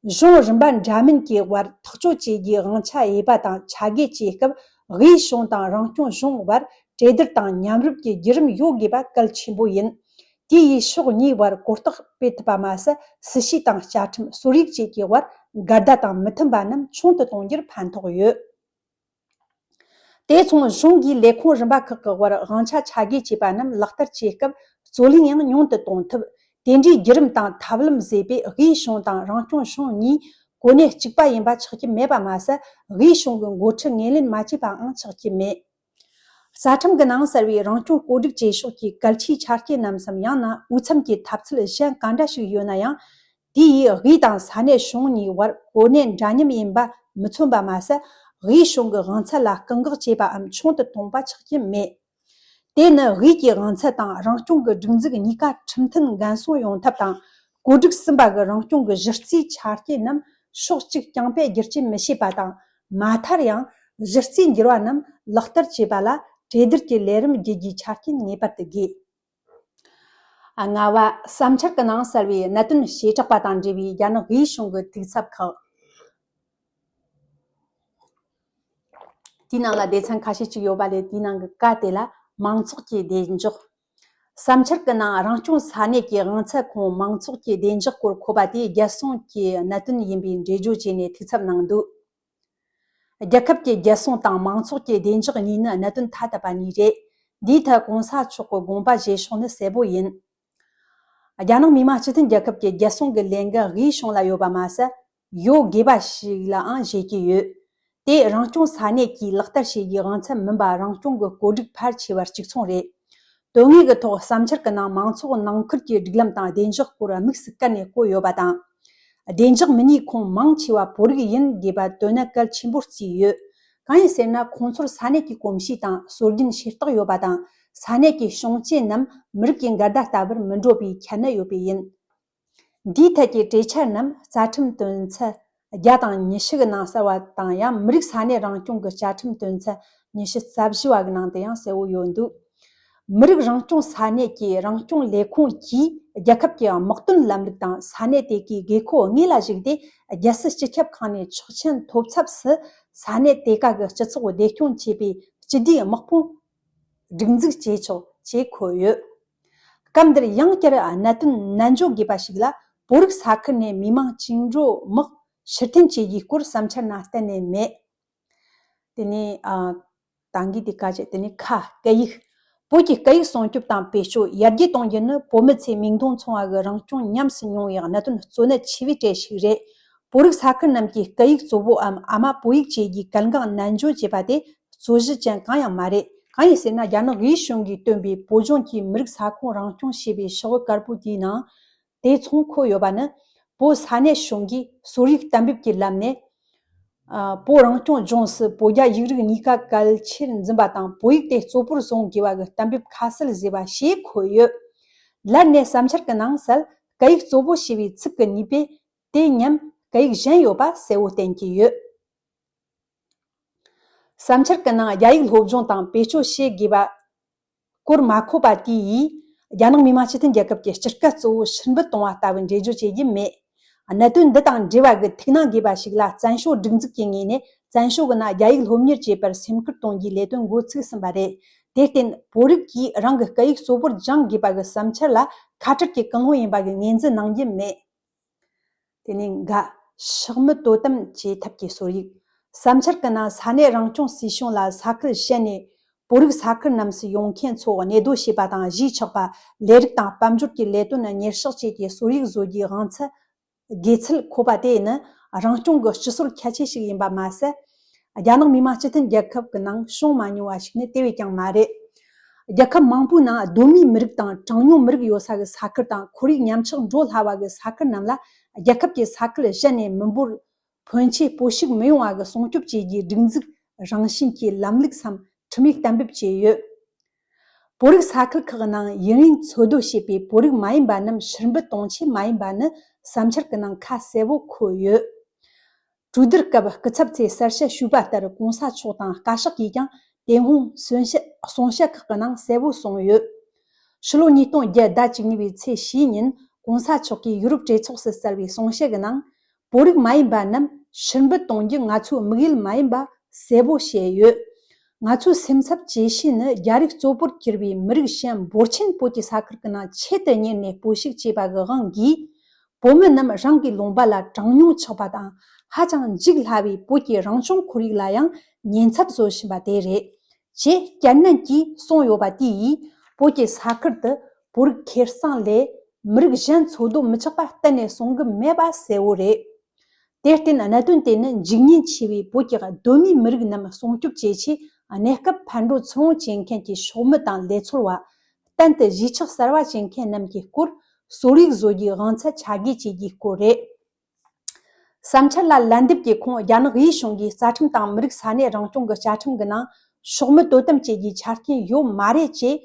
གཞུང་རིམ་པ་འདྲ་མིན་གྱི་དབར་ཐག་གཅོད་བྱེད་རྒྱུའི་དབང་ཆ་དབྱེ་བ་དང་ཆ་བགོས་བྱེད་སྐབས། དབུས་གཞུང་དང་རང་སྐྱོང་གཞུང་དབར་གྲོས་བསྡུར་དང་མཉམ་རུབ་ཀྱི་བརྒྱུད་རིམ་ཡོད་དགོས་པ་གལ་ཆེན་པོ་ཡིན། དེ་ཡིས་ཕྱོགས་གཉིས་བར་གོ་རྟོགས་སྤེལ་ཐུབ་པ་མ་ཟད། སྲིད་བྱུས་དང་བཅའ་ཁྲིམས། སྲོལ་ཡིག་བཅས་ཀྱི་དབར་འགལ་ཟླ་དང་མི་མཐུན་པ་རྣམས་ཆུང་དུ་གཏོང་རྒྱུར་ཕན་ཐོགས་ཡོད། དེ་མཚུངས། གཞུང་གིས་ལས་ཁུངས་རིམ་པ་ཁག་གི་དབར་དབང་ཆ་ཆ་བགོས་བྱས་པ་རྣམས་ལག་བསྟར་བྱེད་སྐབས། རྩོད་གླེང་ཡང་ཉུང་དུ་གཏོང་ཐུབ། དེ་འདྲའི་བརྒྱུད་རིམ་དང་ཐབས་ལམ་བཟོས་པས། དབུས་གཞུང་དང་རང་སྐྱོང་གཞུང་གཉིས་གོ་གནས་གཅིག་པ་ཡིན་པ་ཆགས་ཀྱི་མེད་པ་མ་ཟད། དབུས་གཞུང་གི་འགོ་ཁྲིད་ངོས་ལེན་མ་བྱས་པའང་ཆགས་ཀྱི་མེད། རྩ་ཁྲིམས་ཀྱི་ནང་གསལ་བའི་རང་སྐྱོང་བཀོད་སྒྲིག་བྱེད་ཕྱོགས་ཀྱི་གལ་ཆེའི་ཆ་རྐྱེན་རྣམས་སམ། ཡང་ན་འོས་འཚམ་གྱི་ཐབས་ཚུལ་གཞན་ག་འདྲ་ཞིག་ཡོད་ན་ཡང་། དེ་ཡིས་དབུས་དང་ས་གནས་གཞུང་གཉིས་བར་གོ་གནས་འདྲ་མཉམ་ཡིན་པ་མི་མཚོན་པ་མ་ཟད། དབུས་གཞུང་གི་དབང་ཚད་ལ་བཀག་འགོག་བྱས་པའམ་ཆུང་དུ་གཏོང་པ་ཆགས་ཀྱི་མེད། དེ་ནི་དབུས་ཀྱི་དབང་ཚད་དང་རང་སྐྱོང་གི་སྒྲིག་འཛུགས་གཉིས་ཀ་ཁྲིམས་མཐུན་འགན་སྲུང་ཡོང་ཐབས་དང་། བཀོད་སྒྲིག་གསུམ་པ་གི་རང་སྐྱོང་གི་གཞི་རྩའི་ཆ་རྐྱེན་རྣམས་ཕྱོགས་གཅིག་རྐྱང་པས་བསྒྱུར་བཅོས་མི་བྱེད་པ་དང་། མ་མཐར་ཡང་། གཞི་རྩའི་འགྱུར་བ་རྣམས་ལག་བསྟར་བྱེད་པ་ལ་གྲོས་བསྡུར་གྱི་ལས་རིམ་བརྒྱུད་རྒྱུའི་ཆ་རྐྱེན་ངེས་པར་དུ་དགོས། ལྔ་བ། བསམ་འཆར་གྱི་ནང་གསལ་བའི་གནད་དོན་བྱེ་བྲག་པ་དང་འབྲེལ་བའི་རྒྱ་ནག་དབུས་གཞུང་གི་འཐུས་ཚབ་ཁག་དེའི་ནང་ལ་སྡེ་ཚན་ཁ་ཤས་ཅིག་ཡོད་པ་ལས། དེའི་ནང་གི་ཀ་དེ་ལ་མང་ཚོགས་ཀྱི་བདེ་འཇགས། བསམ་འཆར་གྱི་ནང་རང་སྐྱོང་ས་གནས་ཀྱི་དབང་ཚད་ཁོངས་མང་ཚོགས་ཀྱི་བདེ་འཇགས་སྐོར་འཁོད་པ་དེ་རྒྱལ་སྲུང་གི་གནད་དོན་ཡིན་པའི་འགྲེལ་བརྗོད་བྱས་ནས་འཐུས་ཚབ་གནང་འདུག། རྒྱལ་ཁབ་ཀྱི་རྒྱལ་སྲུང་དང་མང་ཚོགས་ཀྱི་བདེ་འཇགས་གཉིས་ནི་གནད་དོན་ཐ་དད་པ་གཉིས་རེད། འདིའི་ཐད་གོང་ས་མཆོག་གི་དགོངས་པ་བཞེས་ཕྱོགས་ནི་གསལ་པོ་ཡིན། རྒྱ་ནག་མི་དམངས་སྤྱི་མཐུན་རྒྱལ་ཁབ་ཀྱི་རྒྱལ་སྲུང་གི་ལས་འགན་དབུས་གཞུང་ལ་ཡོད་པ་མ་ཟད། ཡོད་དགོས་པ་ཞིག་ལའང་བཞེས་ཀྱི་ཡོད། དེ་རང་སྐྱོང་ས་གནས་ཀྱིས་ལག་བསྟར་བྱེད་རྒྱུའི་དབང་ཚད་མིན་པ་རང་སྐྱོང་གི་བཀོད་སྒྲིག་ཕལ་ཆེ་བར་གཅིག་མཚུངས་རེད། དོན་དངོས་ཀྱི་ཐོག་བསམ་འཆར་གྱི་ནང་མང་ཚོགས་ནང་ཁུལ་གྱི་སྒྲིག་ལམ་དང་བདེ་འཇགས་སྐོར་དམིགས་སུ་བཀར་ནས་བཀོད་ཡོད་པ་དང་། བདེ་འཇགས་མི་སྣའི་ཁོངས་མང་ཆེ་བ་བོད་རིགས་ཡིན་དགོས་པ་དོན་གནད་གལ་ཆེན་པོར་བརྩིས་ཡོད། གང་ཡིན་ཟེར་ན། ཁོང་ཚོར་ས་གནས་ཀྱི་གོམས་གཤིས་དང་སྲོལ་རྒྱུན་ཤེས་རྟོགས་ཡོད་པ་དང་། ས་གནས་ཀྱི་བྱུང་རྐྱེན་རྣམས་མི་རིགས་ཀྱི་འགལ་ཟླ་ལྟ་བུར་མི་འགྲོ་བའི་ཁྱད་ནུས་ཡོད་པས་ཡིན། འདིའི་ཐད་ཀྱི་གྲོས་འཆར་རྣམས་རྩ་ཁྲིམས་དོན་ཚན་བརྒྱ་དང་ཉི་ཤུ་གི་ནང་གསལ་བ་དང་། ཡང་མི་རིགས་ས་གནས་རང་སྐྱོང་གི་བཅའ་ཁྲིམས་དོན་ཚན་ཉི་ཤུ་རྩ་བཞི་བ་གི་ནང་དུ་ཡང་གསལ་བོ་ཡོད་འདུག་མི་རིགས་རང་སྐྱོང་ས་གནས་ཀྱི་རང་སྐྱོང་ལས་ཁུངས་ཀྱིས་རྒྱལ་ཁབ་ཀྱི་དམག་དོན་ལམ་ལུགས་དང་ས་གནས་དེ་གའི་དགོས་མཁོ་དངོས་ལ་གཞིགས་ཏེ། རྒྱལ་སྲིད་སྤྱི་ཁྱབ་ཁང་ནས་ཆོག་མཆན་ཐོབ་ཚབ་སུ་ས་གནས་དེ་ག་གི་སྤྱི་ཚོགས་བདེ་སྐྱོང་བྱེད་པའི་སྤྱི་བདེའི་དམག་དཔུང་སྒྲིག་འཛུགས་བྱེད་ཆོག་ཅེས་འཁོད་ཡོད། སྐབས་འདིར་ཡང་བསྐྱར་གནད་དོན་ནན་བརྗོད་དགོས་པ་ཞིག་ལ། བོད་རིགས་ས་ཁུལ་ནས་མི་དམངས་བཅིངས་འགྲོལ་དམག་ཕྱིར་འཐེན་བྱེད་རྒྱུའི་སྐོར་བསམ་འཆར་ནང་གཏན་ནས་མེད། དེ་ནས་ཨ། ད་གིན་དེ་ག་བྱས། དེ་ནས་ཁ། སྐད་ཡིག་བོད་ཀྱི་སྐད་ཡིག་སྲུང་སྐྱོབ་དང་བེད་སྤྱོད་ཡར་རྒྱས་གཏོང་རྒྱུ་ནི་བོད་མི་ཚོས་མིག་མཐོང་མཚུངས་པ་གི་རང་སྐྱོང་ཉམས་སུ་མྱོང་བའི་གནད་དོན་གཙོ་གནད་ཆེ་བའི་གྲས་ཤིག་རེད། བོད་རིགས་ས་ཁུལ་རྣམས་ཀྱི་སྐད་ཡིག་གཙོ་བོའམ་ཨ་མ་བོད་ཡིག་བཅས་ཀྱི་གལ་འགངས་ནན་བརྗོད་བྱེད་པ་དེ་རྩོད་གཞི་ཅན་གང་ཡང་མ་རེད། གང་ཡིན་ཟེར་ན། རྒྱ་ནག་དབུས་གཞུང་གིས་བཏོན་པའི་བོད་ལྗོངས་ཀྱི་མི་རིགས་ས་ཁོངས་རང་སྐྱོང་ཞེས་པའི་ཤོག་བུ་དཀར་པོ་དེའི་ནང་། དེ་མཚུངས་འཁོད་ཡོད་པ་ནི། བོད་ས་གནས་གཞུང་གིས་སོར་ཡིག་གཏན་འབེབས་ཀྱི་ལམ་ནས། ཨ། བོད་རང་སྐྱོང་ལྗོངས་སུ་བོད་རྒྱ་ཡིག་རིགས་གཉིས་ཀ་གལ་ཆེར་འཛིན་པ་དང་། བོད་ཡིག་དེ་གཙོ་བོར་བཟུང་དགོས་པ་གི་གཏན་འབེབས་ཁ་གསལ་བཟོས་པ་ཞེས་འཁོད་ཡོད། ལར་ནས་བསམ་འཆར་གྱི་ནང་གསལ། སྐད་ཡིག་གཙོ་བོ་ཞེས་པའི་ཚིག་གི་ནུས་པས་དེ་མཉམ་སྐད་ཡིག་གཞན་ཡོད་པ་གསལ་བོ་བསྟན་གྱི་ཡོད། བསམ་འཆར་གྱི་ནང་རྒྱ་ཡིག་སློབ་སྦྱོང་དང་བེད་སྤྱོད་བྱེད་དགོས་པ་སྐོར་མ་འཁོད་པ་དེ་ཡིས། རྒྱ་ནག་མི་དམངས་སྤྱི་མཐུན་རྒྱལ་ཁབ་ཀྱི་སྤྱི་སྐད་གཙོ་བོ་ཕྱིར་འབུད་གཏོང་བ་ལྟ་བུ་འགྲེལ་བརྗོད་བྱེད་རྒྱུ་མེད། གནད་དོན་འདི་དང་འབྲེལ་བ་གི་ཐུགས་སྣང་དགོས་པ་ཞིག་ལ། བཙན་བྱོལ་སྒྲིག་འཛུགས་ཀྱི་ངོས་ནས་བཙན་བྱོལ་གྱི་ནང་རྒྱ་ཡིག་སློབ་གཉེར་བྱེད་པར་སེམས་ཁུར་གཏོང་རྒྱུའི་ལས་དོན་འགོ་ཚུགས་ཟིན་པ་རེད། དེར་བརྟེན། བོད་རིགས་ཀྱིས་རང་གི་སྐད་ཡིག་གཙོ་བོར་སྦྱང་དགོས་པ་གི་བསམ་འཆར་ལ་ཁ་བྲལ་གྱི་ཀུན་སློང་ཡིན་པ་གི་ངོས་འཛིན་གནང་རྒྱུ་མེད། དེ་ནས་འགའ། ཕྱག་མི་དོ་དམ་བྱེད་ཐབས་ཀྱི་སོར་ཡིག་བསམ་འཆར་གྱི་ནང་ས་གནས་རང་སྐྱོང་སྲིད་གཞུང་ལ་ས་ཁུལ་གཞན་ནས་བོད་རིགས་ས་ཁུལ་རྣམས་སུ་ཡོང་མཁན་ཚོ་གནས་སྡོད་བྱེད་པ་དང་གཞིས་ཆགས་པ། ལས་རིགས་དང་དཔལ་འབྱོར་གྱི་ལས་དོན་གཉེར་བཞག་བཅས་ཀྱི་སོར་ཡིག་བཟོ་རྒྱུའི་དབང་ཚད། དགོས་ཚུལ་འཁོད་པ་དེ་ནི་རང་སྐྱོང་གི་སྤྱི་སྲོལ་ཁྱད་ཆོས་ཤིག་ཡིན་པ་མ་ཟད། རྒྱ་ནག་མི་དམངས་སྤྱི་མཐུན་རྒྱལ་ཁབ་ཀྱི་ནང་བྱུང་མ་མྱོང་བ་ཞིག་ནི་དེ་བས་ཀྱང་མ་རེད། རྒྱལ་ཁབ་མང་པོའི་ནང་གདོད་མའི་མི་རིགས་དང་གྲངས་ཉུང་མི་རིགས་ཡོད་ས་གི་ས་ཁུལ་དང་། ཁོར་ཡུག་ཉམས་ཆག་འགྲོ་སླ་བ་གི་ས་ཁུལ་རྣམས་ལ། རྒྱལ་ཁབ་ཀྱི་ས་ཁུལ་གཞན་ནས་མི་འབོར་ཕོན་ཆེ་སྤོ་ཤུགས་མི་ཡོང་བ་གི་སྲུང་སྐྱོབ་བྱེད་རྒྱུའི་སྒྲིག་འཛུགས་རང་བཞིན་གྱི་ལམ་ལུགས་སམ་ཁྲིམས་ཡིག་གཏན་འབེབས་བྱས་ཡོད། བོད་རིགས་ས་ཁུལ་ཁག་ནང་ཡུན་རིང་འཚོ་སྡོད་བྱས་པའི་བོད་རིགས་མ་ཡིན་པ་རྣམས་ཕྱིར་འབུད་གཏོང་ཆེད་མ་ཡིན་པ་ནི་བསམ་འཆར་གྱི་ནང་ཁ་གསལ་བོ་འཁོད་ཡོད། གྲོས་བསྡུར་སྐབས་སྐུ་ཚབ་ཚོས་གསལ་བཤད་ཞུས་པ་ལྟར། གོང་ས་མཆོག་དང་བཀའ་ཤག་གིས་ཀྱང་དེ་སྔོན་གསུང་བཤད་གསུང་བཤད་ཁག་གི་ནང་གསལ་བོ་གསུངས་ཡོད། ཕྱི་ལོ་ཉིས་སྟོང་བརྒྱད་ཟླ་བཅུ་གཉིས་པའི་ཚེས་བཞིའི་ཉིན་གོང་ས་མཆོག་གིས་ཡུ་རོབ་གྲོས་ཚོགས་སུ་གསལ་བའི་གསུང་བཤད་ཀྱི་ནང་། བོད་རིགས་མ་ཡིན་པ་རྣམས་ཕྱིར་འབུད་གཏོང་རྒྱུ་ང་ཚོའི་དམིགས་ཡུལ་མ་ཡིན་པ་གསལ་བོ་བཤད་ཡོད། ང་ཚོའི་སེམས་འཚབ་ཇེ་ཆེ་ནི། རྒྱ་རིགས་གཙོ་བོར་གྱུར་པའི་མི་རིགས་གཞན་འབོར་ཆེན་བོད་ཀྱི་ས་ཁུལ་གྱི་ནང་ཆེད་དུ་གཉེར་ནས་སྤོ་ཤུགས་བྱས་པ་གི་དབང་གིས། བོད་མི་རྣམས་རང་གི་ལུང་པ་ལ་གྲངས་ཉུང་ཆགས་པ་དང་། ཧ་ཅང་འཇིག་སླ་བའི་བོད་ཀྱི་རང་བྱུང་ཁོར་ཡུག་ལ་ཡང་ཉེན་ཚབས་བཟོ་བཞིན་པ་དེ་རེད། ཅེས་བསྐྱར་ནན་གྱིས་གསུངས་ཡོད་པ་དེ་ཡིས། བོད་ཀྱི་ས་ཁུལ་དུ་བོད་རིགས་ཁེར་གཙང་ལས་མི་རིགས་གཞན་འཚོ་སྡོད་མི་ཆོག་པ་གཏན་ནས་གསུང་གི་མེད་པ་གསལ་བོ་རེད། དེར་བརྟེན། གནད་དོན་དེ་ནི་འཇིག་ཉེན་ཆེ་བའི་བོད་ཀྱི་གདོད་མའི་མི་རིགས་རྣམས་སྲུང་སྐྱོབ་བྱེད་ཆེད། གནས་སྐབས་ཕར་འགྲོ་ཚུར་འོང་བྱེད་མཁན་གྱི་ཤོག་མི་དང་ལས་འཚོལ་བ། གཏན་དུ་གཞིས་ཆགས་གསར་པ་བྱེད་མཁན་རྣམས་ཀྱི་སྐོར་སོར་ཡིག་བཟོ་རྒྱུའི་དབང་ཚད་ཆ་བགོས་བྱེད་རྒྱུའི་སྐོར་རེད། བསམ་འཆར་ལ་ལན་འདེབས་ཀྱི་ཁོངས། རྒྱ་ནག་དབུས་གཞུང་གིས་རྩ་ཁྲིམས་དང་མི་རིགས་ས་གནས་རང་སྐྱོང་གི་བཅའ་ཁྲིམས་ཀྱི་ནང་ཤོག་མི་དོ་དམ་བྱེད་རྒྱུའི་ཆ་རྐྱེན་ཡོད་མ་རེད་ཅེས།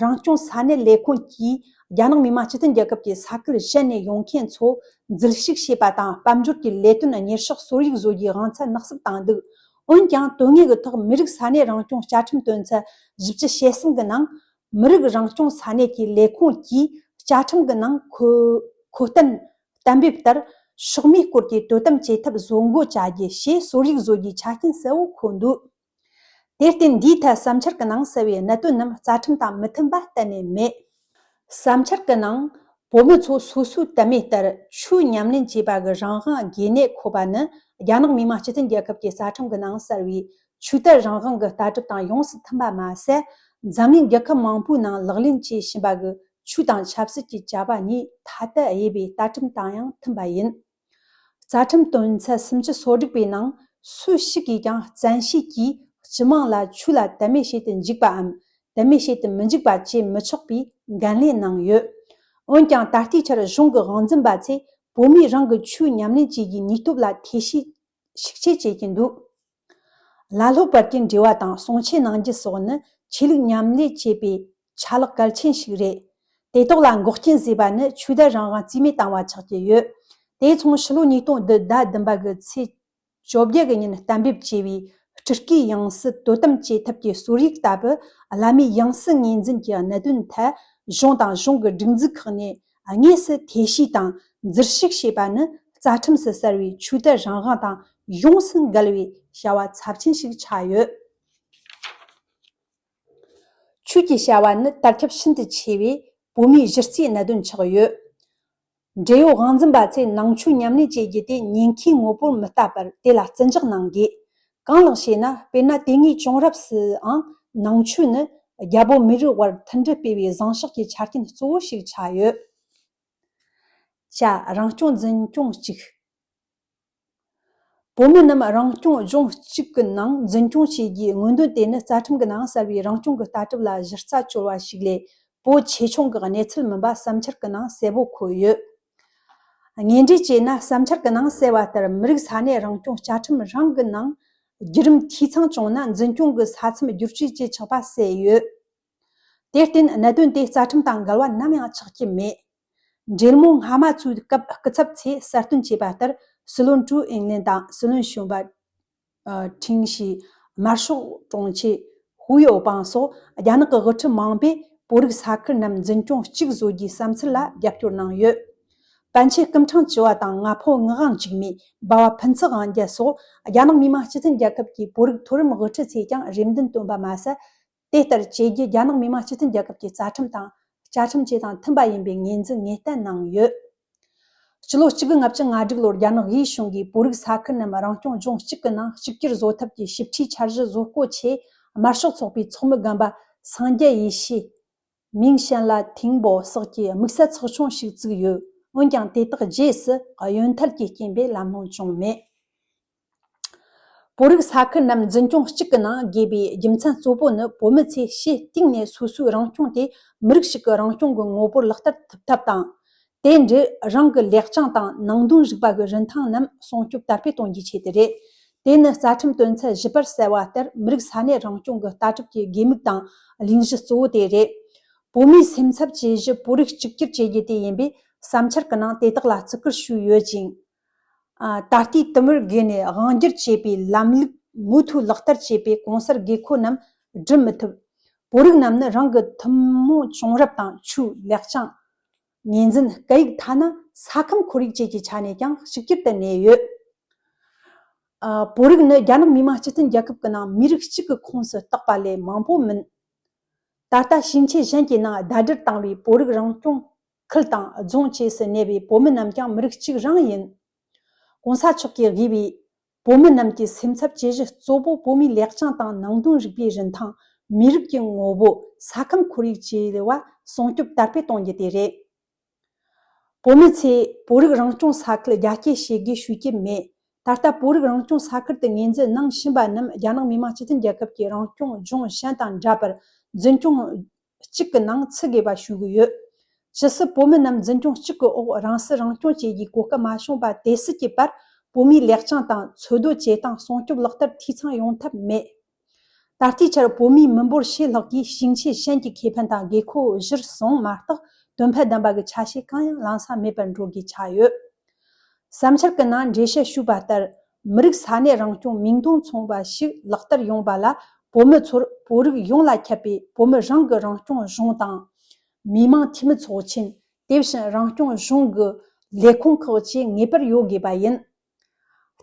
རང་སྐྱོང་ས་གནས་ལས་ཁུངས་ཀྱིས་རྒྱ་ནག་མི་དམངས་སྤྱི་མཐུན་རྒྱལ་ཁབ་ཀྱི་ས་ཁུལ་གཞན་ནས་ཡོང་མཁན་ཚོ་འཛུལ་ཞུགས་བྱེད་པ་དང་། དཔལ་འབྱོར་གྱི་ལས་དོན་གཉེར་ཕྱོགས་སོར་ཡིག་བཟོ་རྒྱུའི་དབང་ཚད་ནག་སུབ་བཏང་འདུག་འོན་ཀྱང་། དོན་དངོས་ཀྱི་ཐོག་མི་རིགས་ས་གནས་རང་སྐྱོང་བཅའ་ཁྲིམས་དོན་ཚན་བཞི་བཅུ་ཞེ་གསུམ་གྱི་ནང་། མི་རིགས་རང་སྐྱོང་ས་གནས་ཀྱི་ལས་ཁུངས་ཀྱིས་བཅའ་ཁྲིམས་ཀྱི་ནང་འཁོད་འཁོད་གཏན་གཏན་འབེབས་ལྟར། ཤོག་མིའི་སྐོར་གྱི་དོ་དམ་བྱེད་ཐབས་བཟོ་འགོད་བྱ་རྒྱུ་ཞེས་སོར་ཡིག་བཟོ་རྒྱུའི་ཆ་རྐྱེན་གསལ་བོ་འཁོད་འདུག་དེར་བརྟེན། འདིའི་ཐད་བསམ་འཆར་གྱི་ནང་གསལ་བའི་གནད་དོན་རྣམས་རྩ་ཁྲིམས་དང་མི་མཐུན་པ་གཏན་ནས་མེད། བསམ་འཆར་གྱི་ནང་། བོད་མི་ཚོ་སོ་སོའི་དད་མོས་ལྟར་ཆོས་ཉམས་ལེན་བྱེད་པ་གི་རང་དབང་དགོས་གནད་འཁོད་པ་ནི། རྒྱ་ནག་མི་དམངས་སྤྱི་མཐུན་རྒྱལ་ཁབ་ཀྱི་རྩ་ཁྲིམས་ཀྱི་ནང་གསལ་བའི་ཆོས་དད་རང་དབང་གི་ལྟ་གྲུབ་དང་ཡོངས་སུ་མཐུན་པ་མ་ཟད། འཛམ་གླིང་རྒྱལ་ཁབ་མང་པོའི་ནང་ལག་ལེན་བྱེད་བཞིན་པ་གི་ཆོས་དང་ཆབ་སྲིད་ཀྱི་བྱ་བ་གཉིས་ཐ་དད་དབྱེ་བའི་ལྟ་གྲུབ་དང་ཡང་མཐུན་པ་ཡིན། རྩ་ཁྲིམས་དོན་ཚན་སུམ་ཅུ་སོ་དྲུག་པའི་ནང་། སུ་ཞིག་གིས་ཀྱང་བཙན་ཤེད་ཀྱིས་སྤྱི་དམངས་ལ་ཆོས་ལ་དད་མོས་བྱེད་དུ་འཇུག་པའམ་དད་མོས་བྱེད་དུ་མི་འཇུག་པ་བྱེད་མི་ཆོག་པའི་འགན་ལེན་གནང་ཡོད། འོན་ཀྱང་། ད་ལྟའི་ཆར་གཞུང་གི་དབང་འཛིན་པ་ཚོས་བོད་མིས་རང་གི་ཆོས་ཉམས་ལེན་བྱེད་རྒྱུའི་ནུས་སྟོབས་ལ་ཐེ་བྱུས་ཤུགས་ཆེ་བྱེད་ཀྱིན་འདུག་ལ་སློབ་པར་གྱི་འབྲེལ་བ་དང་གསུང་ཆོས་གནང་རྒྱུ་སོགས་ནི་ཆོས་ལུགས་མཉམ་ལས་བྱེད་པའི་ཆ་ལག་གལ་ཆེན་ཞིག་རེད། དེ་དག་ལ་འགོག་རྐྱེན་བཟོས་པ་ནི་ཆོས་དད་རང་དབང་རྩིས་མེད་བཏང་བ་ཆགས་ཀྱི་ཡོད། དེ་མཚུངས་ཕྱི་ལོ་ཉིས་སྟོང་བདུན་ཟླ་བདུན་པ་གི་ཚེས་བཅོ་བརྒྱད་ཀྱི་ཉིན་གཏན་འབེབས་བྱས་པའི་སྤྲུལ་སྐུའི་ཡང་སྲིད་དོ་དམ་བྱེད་ཐབས་ཀྱི་གསོལ་ཡིག་ལྟ་བུ་བླ་མའི་ཡང་སྲིད་ངོས་འཛིན་གྱི་གནད་དོན་ཐད་གཞུང་དང་གཞུང་གི་སྒྲིག་འཛུགས་ཁག་ནས་དངོས་སུ་ཐེ་བྱུས་དང་འཛུལ་ཞུགས་བྱས་པ་ནི་རྩ་ཁྲིམས་སུ་གསལ་བའི་ཆོས་དད་རང་དབང་དང་ཡོངས་སུ་འགལ་བའི་བྱ་བ་ཚབས་ཆེན་ཞིག་ཆགས་ཡོད། ཆོས་ཀྱི་བྱ་བ་ནི་དར་ཁྱབ་ཤིན་ཏུ་ཆེ་བའི་བོད་མིའི་གཞི་རྩའི་གནད་དོན་ཆགས་ཡོད། འབྲེལ་ཡོད་དབང་འཛིན་པ་ཚོས་ནང་ཆོས་ཉམས་ལེན་བྱེད་རྒྱུ་དེ་ཉེན་ཁའི་དངོས་པོར་མི་ལྟ་བར་དེ་ལ་བརྩི་འཇོག་གནང་དགོས། གང་ལགས་ཞེ་ན། དཔེར་ན་དེ་སྔའི་བྱུང་རབས་སུའང་ནང་ཆོས་ནི་རྒྱལ་པོ་མི་རིགས་དབར་མཐུན་སྒྲིལ་སྤེལ་བའི་བཟང་ཕྱོགས་ཀྱི་ཆ་རྐྱེན་གཙོ་བོ་ཞིག་ཆགས་ཡོད། བྱ། རང་སྐྱོང་འཛིན་སྐྱོང་གཅིག་བོད་མི་རྣམས་རང་སྐྱོང་ལྗོངས་གཅིག་གི་ནང་འཛིན་སྐྱོང་བྱེད་རྒྱུའི་མངོན་འདོད་དེ་ནི་རྩ་ཁྲིམས་ཀྱི་ནང་གསལ་བའི་རང་སྐྱོང་གི་ལྟ་གྲུབ་ལ་གཞི་རྩ་བཅོལ་བ་ཞིག་ལས་བོད་ཆེ་ཆུང་གི་གནས་ཚུལ་མིན་པ་བསམ་འཆར་གྱི་ནང་གསལ་པོ་འཁོད་ཡོད། དངོས་འབྲེལ་བྱས་ན་བསམ་འཆར་གྱི་ནང་གསལ་བ་ལྟར་མི་རིགས་ས་གནས་རང་སྐྱོང་བཅའ་ཁྲིམས་རང་གི་ནང་བརྒྱུད་རིམ་འཐུས་ཚང་བྱུང་ན་འཛིན་སྐྱོང་གི་ས་མཚམས་བསྒྱུར་བཅོས་བྱེད་ཆོག་པ་གསལ་ཡོད། དེར་བརྟེན་གནད་དོན་དེ་རྩ་ཁྲིམས་དང་འགལ་བ་ནམ་ཡང་ཆགས་ཀྱི་མེད། འབྲེལ་མོལ་སྔ་མ་ཚོའི་སྐབས་སྐུ་ཚབ་ཚོས་གསལ་སྟོན་བྱས་པ་ལྟར་སྲིད་བློན་ཀྲུའུ་ཨིན་ལིན་དང་སྲིད་བློན་གཞོན་པ་ཁྲིན་ཞི། དམར་ཤོག་དྲུང་ཆེ་ཧུའུ་ཡའོ་པང་སོགས་རྒྱ་ནག་གི་དབུ་ཁྲིད་མང་པོས་བོད་རིགས་ས་ཁུལ་རྣམས་འཛིན་སྐྱོང་གཅིག་བཟོ་རྒྱུའི་བསམ་ཚུལ་ལ་རྒྱབ་སྐྱོར་གནང་ཡོད། པཎ་ཆེན་སྐུ་ཕྲེང་བཅུ་བ་དང་ང་ཕོད་ངག་དབང་འཇིགས་མེད། འབའ་བ་ཕུན་ཚོགས་དབང་རྒྱལ་སོགས་རྒྱ་ནག་མི་དམངས་སྤྱི་མཐུན་རྒྱལ་ཁབ་ཀྱི་བོད་རིགས་མཐོ་རིམ་དབུ་ཁྲིད་ཚོས་ཀྱང་རེ་འདུན་བཏོན་པ་མ་ཟད། དེ་ལྟར་བྱེད་རྒྱུ་རྒྱ་ནག་མི་དམངས་སྤྱི་མཐུན་རྒྱལ་ཁབ་ཀྱི་རྩ་ཁྲིམས་དང་བཅའ་ཁྲིམས་བཅས་དང་མཐུན་པ་ཡིན་པའི་ངོས་འཛིན་ངེས་གཏན་གནང་ཡོད། སྤྱི་ལོ་གཅིག་དགུ་ལྔ་བཅུ་ང་དྲུག་ལོར་རྒྱ་ནག་དབུས་གཞུང་གིས་བོད་རིགས་ས་ཁུལ་རྣམས་རང་སྐྱོང་ལྗོངས་གཅིག་གི་ནང་གཅིག་གྱུར་བཟོ་ཐབས་ཀྱི་ཞིབ་ཕྲའི་འཆར་གཞི་བཟོ་བཀོད་ཆེད་དམར་ཤོག་ཚོགས་པའི་ཚོགས་མི་རྒན་པ་སངས་རྒྱས་ཡེ་ཤེས། མིང་ཞན་ལ་ཐིང་པོ་སོགས་ཀྱིས་དམིགས་བསལ་ཚོགས་ཆུང་ཞིག་བཙུགས་ཡོད། འོན་ཀྱང་དེ་དག་རྗེས་སུ་གཡོན་ཐལ་གྱི་རྐྱེན་པས་ལམ་ལྷོང་བྱུང་མེད། བོད་རིགས་ས་ཁུལ་རྣམས་འཛིན་སྐྱོང་གཅིག་གི་ནང་དགོས་པའི་རྒྱུ་མཚན་གཙོ་བོ་ནི་བོད་མི་ཚོས་ཕྱི་སྟེང་ནས་སོ་སོའི་རང་སྐྱོང་དེ་མི་རིགས་ཤིག་གི་རང་སྐྱོང་གི་ངོ་བོར་ལག་བསྟར་ཐུབ་ཐབས་དང་། དེ་འདྲའི་རང་གི་ལེགས་བྱང་དང་ནང་དོན་རིག་པ་གི་རིན་ཐང་རྣམས་སྲུང་སྐྱོབ་དར་སྤེལ་གཏོང་རྒྱུའི་ཆེད་དུ་རེད། དེ་ནི་རྩ་ཁྲིམས་དོན་ཚན་བཞི་པར་གསལ་བ་ལྟར་མི་རིགས་ས་གནས་རང་སྐྱོང་གི་ལྟ་གྲུབ་ཀྱི་དགོས་དམིགས་དང་གླེང་གཞི་གཙོ་བོ་དེ་རེད། བོད་མིའི་སེམས་འཚབ་ཇེ་ཞན་བོད་རིགས་གཅིག་གྱུར་བྱེད་རྒྱུ་དེ་ཡིན་པས་བསམ་འཆར་གྱི་ནང་དེ་དག་ལ་བརྩི་བཀུར་ཞུས་ཡོད་ཅིང་། ཨ། ད་ལྟའི་དུམ་བུར་བརྒལ་ནས་དབང་སྒྱུར་བྱེད་པའི་ལམ་ལུགས་མུ་མཐུད་ལག་བསྟར་བྱེད་པའི་གོང་གསལ་དགོས་མཁོ་རྣམས་སྒྲུབ་མི་ཐུབ། བོད་རིགས་རྣམས་ནི་རང་གི་ཐུན་མོང་བྱུང་རབས་དང་ཆོས་ལེགས་བྱང་། ངོས་འཛིན་སྐད་ཡིག་ཐ་ན་ས་ཁམས་ཁོར་ཡུག་བཅས་ཀྱི་ཆ་ནས་ཀྱང་གཅིག་གྱུར་དུ་གནས་ཡོད། ཨ། བོད་རིགས་ནི་རྒྱ་ནག་མི་དམངས་སྤྱི་མཐུན་རྒྱལ་ཁབ་ཀྱི་ནང་མི་རིགས་གཅིག་གི་ཁོངས་སུ་གཏོགས་པ་ལས་མང་པོ་མིན། ད་ལྟ་ཞིང་ཆེན་གཞན་གྱི་ནང་ཟླ་སྒྲིལ་བཏང་བའི་བོད་རིགས་རང་སྐྱོང་ཁུལ་དང་རྫོང་བཅས་སུ་གནས་པའི་བོད་མི་རྣམས་ཀྱང་མི་རིགས་གཅིག་རང་ཡིན། གོང་ས་མཆོག་གིས་དབུས་པའི་བོད་མི་རྣམས་ཀྱི་སེམས་འཚབ་ཇེ་ཞན་གཙོ་བོ་བོད་མིའི་ལེགས་བྱང་དང་ནང་དོན་རིག་པའི་རིན་ཐང་། མི་རིགས་ཀྱི་ངོ་བོ། ས་ཁམས་ཁོར་ཡུག་བཅས་པ་སྲུང་སྐྱོབ་དར་སྤེལ་གཏོང་རྒྱུ་དེ་རེད། བོད་མི་ཚོས་བོད་རིགས་རང་སྐྱོང་ས་ཁུལ་རྒྱ་སྐྱེད་བྱེད་དགོས་ཞུ་རྒྱུ་མེད། ད་ལྟ་བོད་རིགས་རང་སྐྱོང་ས་ཁུལ་དུ་ངོས་འཛིན་གནང་བཞིན་པ་རྣམས་རྒྱ་ནག་མི་དམངས་སྤྱི་མཐུན་རྒྱལ་ཁབ་ཀྱི་རང་སྐྱོང་ལྗོངས་གཞན་དང་འདྲ་བར་འཛིན་སྐྱོང་གཅིག་གི་ནང་ཚུད་དགོས་པ་ཞུ་གི་ཡོད། ཇི་སྲིད་བོད་མི་རྣམས་འཛིན་སྐྱོང་གཅིག་གི་འོག་རང་སྲིད་རང་སྐྱོང་བཅས་ཀྱི་གོ་སྐབས་མ་བྱུང་བ་དེ་སྲིད་ཀྱི་བར་བོད་མིའི་ལེགས་བྱང་དང་འཚོ་སྡོད་བྱེད་སྟངས་སྲུང་སྐྱོབ་ལག་བསྟར་འཐུས་ཚང་ཡོང་ཐབས་མེད། ད་ལྟའི་ཆར་བོད་མིའི་མི་འབོར་ཕྱེད་ལྷག་གིས་ཞིང་ཆེན་གཞན་གྱི་ཁེ་ཕན་དང་དགོས་མཁོ་གཞིར་བཟུང་མ་གཏོགས་དོན་ཕན་ལྡན་པ་གི་ཆ་ཤས་གང་ཡང་ལམ་སང་མེད་པར་འགྲོ་གི་ཆགས་ཡོད། བསམ་འཆར་གྱི་ནང་འགྲེལ་བཤད་ཞུས་པ་ལྟར་མི་རིགས་ས་གནས་རང་སྐྱོང་མིང་དོན་མཚུངས་པ་ཞིག་ལག་བསྟར་ཡོང་བ་ལ་བོད་མི་ཚོར་བོད་རིགས་ཡོངས་ལ་ཁྱབ་པའི་བོད་མི་རང་གི་རང་སྐྱོང་གཞུང་དང་། མི་དམངས་འཐུས་མི་ཚོགས་ཆེན། དེ་བཞིན་རང་སྐྱོང་གཞུང་གི་ལས་ཁུངས་ཁག་བཅས་ངེས་པར་ཡོད་དགོས་པ་ཡིན།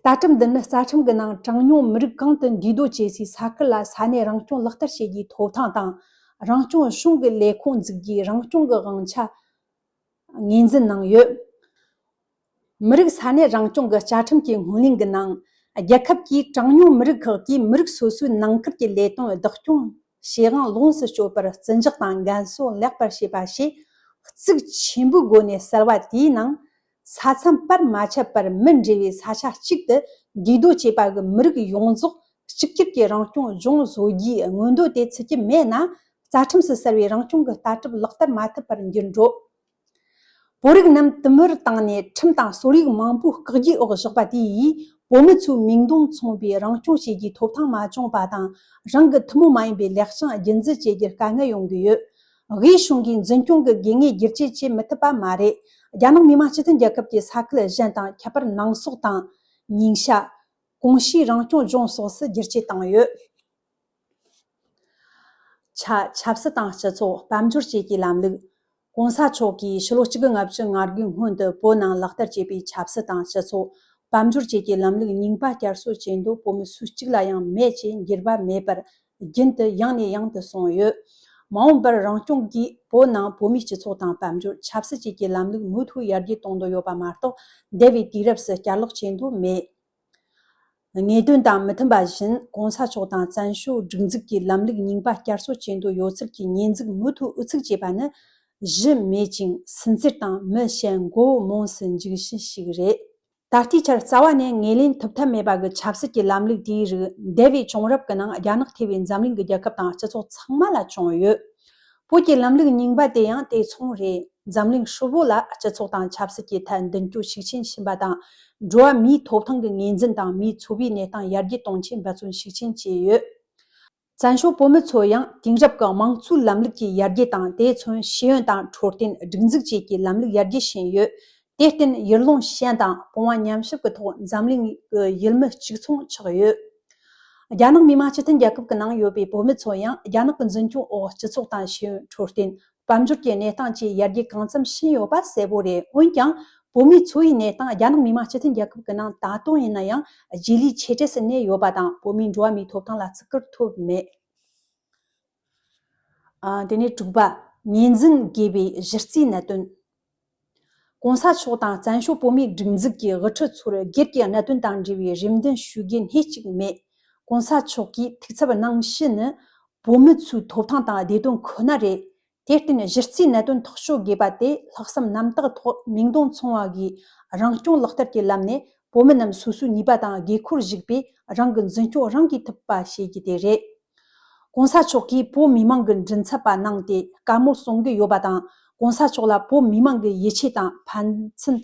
ལྟ་གྲུབ་འདི་ནི་རྩ་ཁྲིམས་ཀྱི་ནང་གྲངས་ཉུང་མི་རིགས་གང་དུ་འདུས་སྡོད་བྱེད་སའི་ས་ཁུལ་ལ་ས་གནས་རང་སྐྱོང་ལག་བསྟར་བྱེད་རྒྱུའི་ཐོབ་ཐང་དང་། རང་སྐྱོང་གཞུང་གི་ལས་ཁུངས་འཛུགས་རྒྱུའི་རང་སྐྱོང་གི་དབང་ཆ་ངོས་འཛིན་གནང་ཡོད། མི་རིགས་ས་གནས་རང་སྐྱོང་གི་བཅའ་ཁྲིམས་ཀྱི་སྔོན་གླེང་གི་ནང་། རྒྱལ་ཁབ་ཀྱིས་གྲངས་ཉུང་མི་རིགས་ཁག་གིས་མི་རིགས་སོ་སོའི་ནང་ཁུལ་གྱི་ལས་དོན་བདག་སྐྱོང་བྱེད་དབང་ལོངས་སུ་སྤྱོད་པར་བརྩི་འཇོག་དང་འགན་སྲུང་ལེགས་པར་བྱེད་པ་ཞེས་གཙིགས་ཆེན་པོའི་སྒོ་ནས་གསལ་བ་དེའི་ནང་། ས་མཚམས་བར་མ་ཆད་པར་མི་འབྲེལ་བའི་ས་ཆ་གཅིག་ཏུ་འདུས་སྡོད་བྱེད་པ་གི་མི་རིགས་ཡོངས་རྫོགས་གཅིག་གྱུར་གྱི་རང་སྐྱོང་ལྗོངས་བཟོ་རྒྱུའི་མངོན་འདོད་དེ་ཚུད་ཀྱི་མེད་ན། རྩ་ཁྲིམས་སུ་གསལ་བའི་རང་སྐྱོང་གི་ལྟ་གྲུབ་ལག་བསྟར་མ་ཐུབ་པར་འགྱུར་འགྲོ། བོད་རིགས་རྣམས་དུམ་བུར་བཏང་ནས་ཁྲིམས་དང་སྲོལ་ཡིག་མང་པོའི་བཀག་རྒྱའི་འོག་བཞག་པ་དེ་ཡིས་ བོད་མི་ཚོའི་མིག་མདུང་མཚུངས་པའི་རང་སྐྱོང་བྱེད་རྒྱུའི་ཐོབ་ཐང་མ་བྱུང་པ་དང་། རང་གི་ཐུན་མོང་མ་ཡིན་པའི་ལེགས་བྱང་རྒྱུན་འཛིན་བྱེད་རྒྱུར་དཀའ་ངལ་ཡོང་གི་ཡོད། དབུས་གཞུང་གིས་འཛིན་སྐྱོང་གི་དགོས་ངེས་བསྒྱུར་བཅོས་བྱེད་མི་ཐུབ་པ་མ་རེད། རྒྱ་ནག་མི་དམངས་སྤྱི་མཐུན་རྒྱལ་ཁབ་ཀྱི་ས་ཁུལ་གཞན་དང་ཁྱད་པར་ནང་སོག་དང་། ཉིང་ཞ། ཀོང་ཞིའི་རང་སྐྱོང་ལྗོངས་སོགས་སུ་བསྒྱུར་བཅོས་བཏང་ཡོད། ཆ། ཆབ་སྲིད་དང་སྤྱི་ཚོགས་དཔལ་འབྱོར་བཅས་ཀྱི་ལམ་ལུགས། ྋགོང་ས་མཆོག་གིས་ཕྱི་ལོ་གཅིག་དགུ་ལྔ་བཅུ་ང་དགུའི་སྔོན་དུ་བོད་ནང་ལག་བསྟར་བྱས་པའི་ཆབ་སྲིད་དང་སྤྱི་ཚོགས་དཔལ་འབྱོར་བཅས་ཀྱི་ལམ་ལུགས་རྙིང་པ་བསྐྱར་གསོ་བྱེད་འདོད་བོད་མི་སུ་གཅིག་ལ་ཡང་མེད་ཅེས་འགྱུར་བ་མེད་པར་རྒྱུན་དུ་ཡང་ནས་ཡང་དུ་གསུངས་ཡོད། མ་འོངས་པར་རང་སྐྱོང་གིས་བོད་ནང་བོད་མིའི་སྤྱི་ཚོགས་དང་དཔལ་འབྱོར་ཆབ་སྲིད་བཅས་ཀྱི་ལམ་ལུགས་མུ་མཐུད་ཡར་རྒྱས་གཏོང་འདོད་ཡོད་པ་མ་གཏོགས། འདས་པའི་དུས་རབས་སུ་བསྐྱར་ལོག་བྱེད་འདོད་མེད། ངེས་དོན་དང་མི་མཐུན་པ་བཞིན། ྋགོང་ས་མཆོག་དང་བཙན་བྱོལ་སྒྲིག་འཛུགས་ཀྱི་ལམ་ལུགས་རྙིང་པ་བསྐྱར་གསོ་བྱེད་འདོད་ཡོད་ཚུལ་གྱི་ཉེས་འཛུགས་མུ་མཐུད་ཨུ་ཚུགས་བྱེད་པ་ནི། གཞི་མེད་ཅིང་སུན་གཙེར་དང་མི་ཞན་མགོ་བོ་རྨོངས་སུ་འཇུག་བཞིན་ཞིག་རེད། ད་ལྟའི་ཆར་རྩ་བ་ནས་ངོས་ལེན་ཐུབ་ཐབས་མེད་པ་གི་ཆབ་སྲིད་ཀྱི་ལམ་ལུགས་དེའི་རིགས་འདས་པའི་བྱུང་རབས་ཀྱི་ནང་རྒྱ་ནག་ཐེ་བའི་འཛམ་གླིང་གི་རྒྱལ་ཁབ་དང་སྤྱི་ཚོགས་ཚང་མ་ལ་བྱུང་ཡོད། བོད་ཀྱི་ལམ་ལུགས་རྙིང་པ་དེ་ཡང་དེ་མཚུངས་རེད། འཛམ་གླིང་ཧྲིལ་བོ་ལ་སྤྱི་ཚོགས་དང་ཆབ་སྲིད་ཀྱི་ཐད་མདུན་སྐྱོད་ཤུགས་ཆེན་ཕྱིན་པ་དང་། འགྲོ་བ་མིའི་ཐོབ་ཐང་གི་ངོས་འཛིན་དང་མིའི་འཚོ་བའི་གནས་སྟངས་ཡར་རྒྱས་གཏོང་ཆེད་འབད་བརྩོན་ཤུགས་ཆེན་བྱས་ཡོད། བཙན་བྱོལ་བོད་མི་ཚོ་ཡང་དེང་རབས་ཀྱི་དམངས་གཙོའི་ལམ་ལུགས་ཀྱི་ཡར་རྒྱས་དང་། དེས་མཚོན་ཤེས་ཡོན་དང་འཕྲོད་བསྟེན་སྒྲིག་འཛུགས་བཅས་ཀྱི་ལམ་ལུགས་ཡར་རྒྱས་ཕྱིན་ཡོད། དེར་བརྟེན་ཡུལ་ལུང་ཞན་དང་སྤོང་བ་ཉམས་ཞིབ་ཀྱི་ཐོག་འཛམ་གླིང་གི་ཡུལ་མི་གཅིག་མཚུངས་ཆགས་ཡོད། རྒྱ་ནག་མི་དམངས་སྤྱི་མཐུན་རྒྱལ་ཁབ་ཀྱི་ནང་ཡོད་པའི་བོད་མི་ཚོ་ཡང་རྒྱ་ནག་གི་འཛིན་སྐྱོང་འོག་སྤྱི་ཚོགས་དང་ཤེས་ཡོན། འཕྲོད་བསྟེན། དཔལ་འབྱོར་གྱི་གནས་སྟངས་བཅས་ཡར་རྒྱས་གང་འཚམ་ཕྱིན་ཡོད་པ་གསལ་པོ་རེད། འོན་ཀྱང་། བོད་མིའི་འཚོ་བའི་གནས་སྟངས་རྒྱ་ནག་མི་དམངས་སྤྱི་མཐུན་རྒྱལ་ཁབ་ཀྱི་ནང་ད་དུང་ཡིན་ན་ཡང་རྗེས་ལུས་ཆེ་གྲས་སུ་གནས་ཡོད་པ་དང་། བོད་མིའི་འགྲོ་བ་མིའི་ཐོབ་ཐང་ལ་བརྩི་བཀུར་ཐོབ་མེད། ཨ། དེ་ནས་དྲུག་པ། ངོས་འཛིན་དགོས་པའི་གཞི་རྩའི་གནད་དོན། ྋགོང་ས་མཆོག་དང་བཙན་བྱོལ་བོད་མིའི་སྒྲིག་འཛུགས་ཀྱི་དབུ་ཁྲིད་ཚོར་སྒེར་གྱི་གནད་དོན་དང་འབྲེལ་བའི་རེ་འདུན་ཞུ་རྒྱུ་སྣེ་གཅིག་མེད། ྋགོང་ས་མཆོག་གིས་ཐུགས་འཚབ་གནང་གཞི་ནི། བོད་མི་ཚོའི་ཐོབ་ཐང་དང་བདེ་དོན་ཁོ་ན་རེད། དེར་བརྟེན་གཞི་རྩའི་གནད་དོན་ཐག་གཅོད་དགོས་པ་དེ་ལྷག་བསམ་རྣམ་དག་ཐོག་མིག་མདུང་མཚུངས་པ་གིས་རང་སྐྱོང་ལག་བསྟར་གྱི་ལམ་ནས་བོད་མི་རྣམས་སོ་སོའི་ནུས་པ་དང་དགོས་མཁོར་གཞིགས་པའི་རང་གི་འཛིན་སྐྱོང་རང་གིས་ཐུབ་པ་བྱེད་རྒྱུ་དེ་རེད། ྋགོང་ས་མཆོག་གིས་བོད་མི་མང་གི་མགྲིན་ཚབ་པ་གནང་སྟེ་བཀའ་མོལ་གསུང་གི་ཡོད་པ་དང་། ྋགོང་ས་མཆོག་ལ་བོད་མི་མང་གི་ཡིད་ཆེས་དང་ཕན་ཚུན་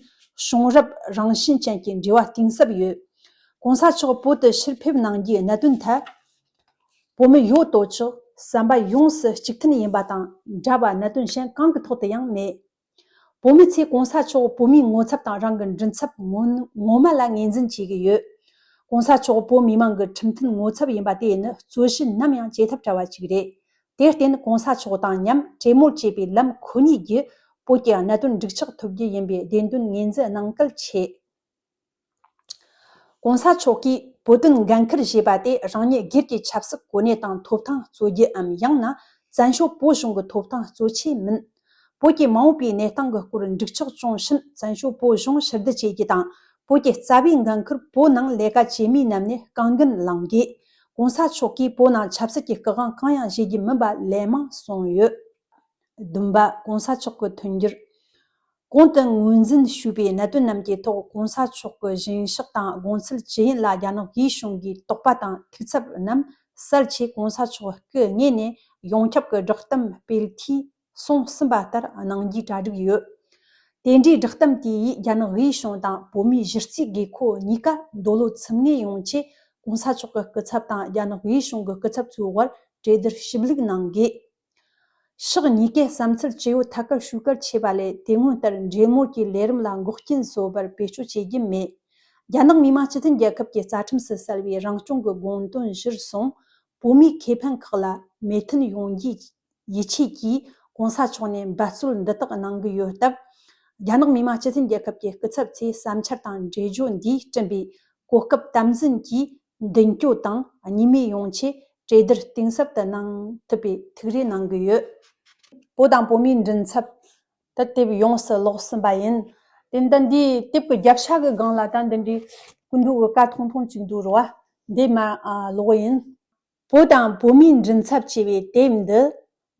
བྱུང་རབས་རང་བཞིན་ཅན་གྱི་འབྲེལ་བ་གཏིང་ཟབ་ཡོད། ྋགོང་ས་མཆོག་བོད་དུ་ཕྱིར་ཕེབས་གནང་རྒྱུའི་གནད་དོན་ཐད། བོད་མི་ཡོད་དོ་ཅོག་བསམ་པ་ཡོངས་སུ་གཅིག་མཐུན་ཡིན་པ་དང་འདྲ་བ་གནད་དོན་གཞན་གང་གི་ཐོག་ཏུ་ཡང་མེད། བོད་མི་ཚོས་ྋགོང་ས་མཆོག་བོད་མིའི་ངོ་ཚབ་དང་རང་གི་མགྲིན་ཚབ་ངོ་ངོ་མ་ལ་ངོས་འཛིན་བྱེད་ཀྱི་ཡོད། ྋགོང་ས་མཆོག་བོད་མི་མང་གི་ཁྲིམས་མཐུན་ངོ་ཚབ་ཡིན་པ་དེ་ནི་རྩོད་གཞི་ནམ་ཡང་བཅད་ཐབས་བྲལ་བ་ཞིག་རེད། དེར་བརྟེན་ྋགོང་ས་མཆོག་དང་མཉམ་གྲོས་མོལ་བྱེད་པའི་ལམ་ཁོ་ནའི་བརྒྱུད་བོད་ཀྱི་གནད་དོན་འགྲིག་ཆགས་ཐུབ་རྒྱུ་ཡིན་པའི་བདེན་དོན་ངོས་འཛིན་གནང་གལ་ཆེ། ྋགོང་ས་མཆོག་གིས་བོད་དོན་འགན་འཁུར་བཞེས་པ་དེ་རང་ཉིད་སྒེར་གྱི་ཆབ་སྲིད་གོ་གནས་དང་ཐོབ་ཐང་རྩོད་རྒྱུའམ། ཡང་ན་བཙན་བྱོལ་བོད་གཞུང་གི་ཐོབ་ཐང་རྩོད་ཆེད་མིན། བོད་ཀྱི་མ་འོངས་པའི་གནས་སྟངས་ཀྱི་སྐོར་འགྲིག་ཆགས་བྱུང་ཕྱིན་བཙན་བྱོལ་བོད་གཞུང་ཕྱིར་བསྡུ་བྱེད་རྒྱུ་དང་། བོད་ཀྱི་རྩ་བའི་འགན་འཁུར་བོད་ནང་ལས་ཀ་བྱེད་མིའི་ནང་ནས་རྐང་འགན་བླང་དགོས། ྋགོང་ས་མཆོག་གིས་བོད་ནང་ཆབ་སྲིད་ཀྱི་སྐུ་དབང་གང་ཡང་བཞེས་རྒྱུ་མིན་པ་ལན་མང་གསུངས་ཡོད། བདུན་པ། ྋགོང་ས་མཆོག་གི་མཐུན་འགྱུར། གོང་དུ་ངོས་འཛིན་ཞུས་པའི་གནད་དོན་རྣམས་ཀྱི་ཐོག་ྋགོང་ས་མཆོག་གི་བཞེངས་ཕྱོགས་དང་དགོངས་ཚུལ་ཇི་ཡིན་ལ་རྒྱ་ནག་དབུས་གཞུང་གིས་དོགས་པ་དང་ཐུགས་འཚབ་རྣམས་སེལ་ཆེད་ྋགོང་ས་མཆོག་སྐུ་དངོས་ནས་ཡོངས་ཁྱབ་ཀྱི་བསྒྲགས་གཏམ་སྤེལ་འཐུས་གསུངས་ཟིན་པ་ལྟར་གནང་རྒྱུའི་གྲ་སྒྲིག་ཡོད། དེ་འདྲའི་བསྒྲགས་གཏམ་དེ་ཡིས་རྒྱ་ནག་དབུས་གཞུང་དང་བོད་མིའི་གཞི་རྩའི་དགོས་མཁོ་གཉིས་ཀ་འདོད་བློ་ཚིམ་ངེས་ཡོང་ཆེད་ྋགོང་ས་མཆོག་གི་སྐུ་ཚབ་དང་རྒྱ་ནག་དབུས་གཞུང་གི་སྐུ་ཚབ་ཚོའི་དབར་གྲོས་བསྡུར་ཞིབ་ལྷུག་གནང་དགོས། ཕྱོགས་གཉིས་ཀས་བསམ་ཚུལ་ཇི་ཡོད་ཐད་ཀར་ཞུ་གལ་ཆེ་བ་ལས། དེ་སྔོན་ལྟར་འབྲེལ་མོལ་གྱི་ལས་རིམ་ལ་འགོག་རྐྱེན་བཟོ་བར་བེད་སྤྱོད་བྱེད་རྒྱུ་མེད། རྒྱ་ནག་མི་དམངས་སྤྱི་མཐུན་རྒྱལ་ཁབ་ཀྱི་རྩ་ཁྲིམས་སུ་གསལ་བའི་རང་སྐྱོང་གི་དགོངས་དོན་གཞིར་བཟུང་། བོད་མིའི་ཁེ་ཕན་ཁག་ལ་མོས་མཐུན་ཡོང་རྒྱུའི་ཡིད་ཆེས་ཀྱིས་ྋགོང་ས་མཆོག་ནས་འབད་རྩོལ་འདི་དག་གནང་གི་ཡོད་སྟབས། རྒྱ་ནག་མི་དམངས་སྤྱི་མཐུན་རྒྱལ་ཁབ་ཀྱི་སྐུ་ཚབ་ཚོས་བསམ་འཆར་དང་འགྲེལ་བརྗོད་འདིས་བསྐྲུན་པའི་གོ་སྐབས་དམ་འཛིན་གྱིས་མདུན་སྐྱོད་དང་གཉིས་མོས་ཡོང་ཆེད་གྲོས་བསྡུར་གཏིང་ཟབ་ཏུ་གནང་ཐུབ་པའི་ཐུགས་རེ་གནང་གི་ཡོད། བོད་དང་བོད་མིའི་མགྲིན་ཚབ་ད་དེབ་ཡོངས་སུ་ཀློག་ཟིན་པ་ཡིན། དེ་ད་འདིའི་དེབ་ཀྱི་རྒྱབ་ཤ་གི་སྒང་ལ་ད་འདི་འདྲའི་སྐུ་མདོག་གི་ཀ་ཐུང་ཐུང་ཅིག་འདུག་རོ། འདི་མ་ཨ་ཀློག་ཡིན། བོད་དང་བོད་མིའི་མགྲིན་ཚབ་ཅེས་པའི་དེབ་འདི་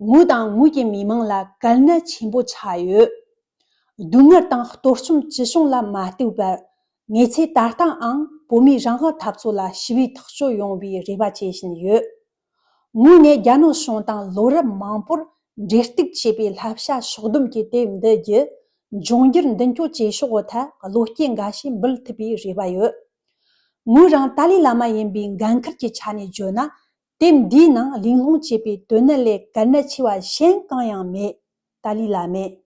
ངོས་དང་ངོས་ཀྱི་མི་མང་ལ་གལ་གནད་ཆེན་པོ་ཆགས་ཡོད། སྡུག་བསྔལ་དང་གཏོར་བཅོམ་ཅི་བྱུང་ལ་མ་ལྟོས་པར། ངེད་ཚོས་ད་ལྟའང་བོད་མིའི་རང་དབང་འཐབ་རྩོད་ལ་ཞི་བའི་ཐག་གཅོད་ཡོང་བའི་རེ་བ་བྱེད་བཞིན་ཡོད། ངོས་ནས་རྒྱ་ནག་གཞུང་དང་ལོ་རབས་མང་པོར་འབྲེལ་གཏུག་བྱས་པའི་བསླབ་བྱ་ཕྱོགས་བསྡོམས་ཀྱི་དེབ་འདི་བརྒྱུད། འབྱུང་འགྱུར་མདུན་སྐྱོད་བྱེད་ཕྱོགས་ཐད་བློ་སྐྱེད་འགའ་ཞིག་འབུལ་ཐུབ་པའི་རེ་བ་ཡོད། ངོས་རང་ཏཱ་ལའི་བླ་མ་ཡིན་པའི་འགན་འཁུར་གྱི་ཆ་ནས་བརྗོད་ན། དེབ་འདིའི་ནང་གླེང་སློང་བྱས་པའི་དོན་ནི་ལས་གལ་གནད་ཆེ་བ་གཞན་གང་ཡང་མེད། ཏཱ་ལའི་བླ་མས་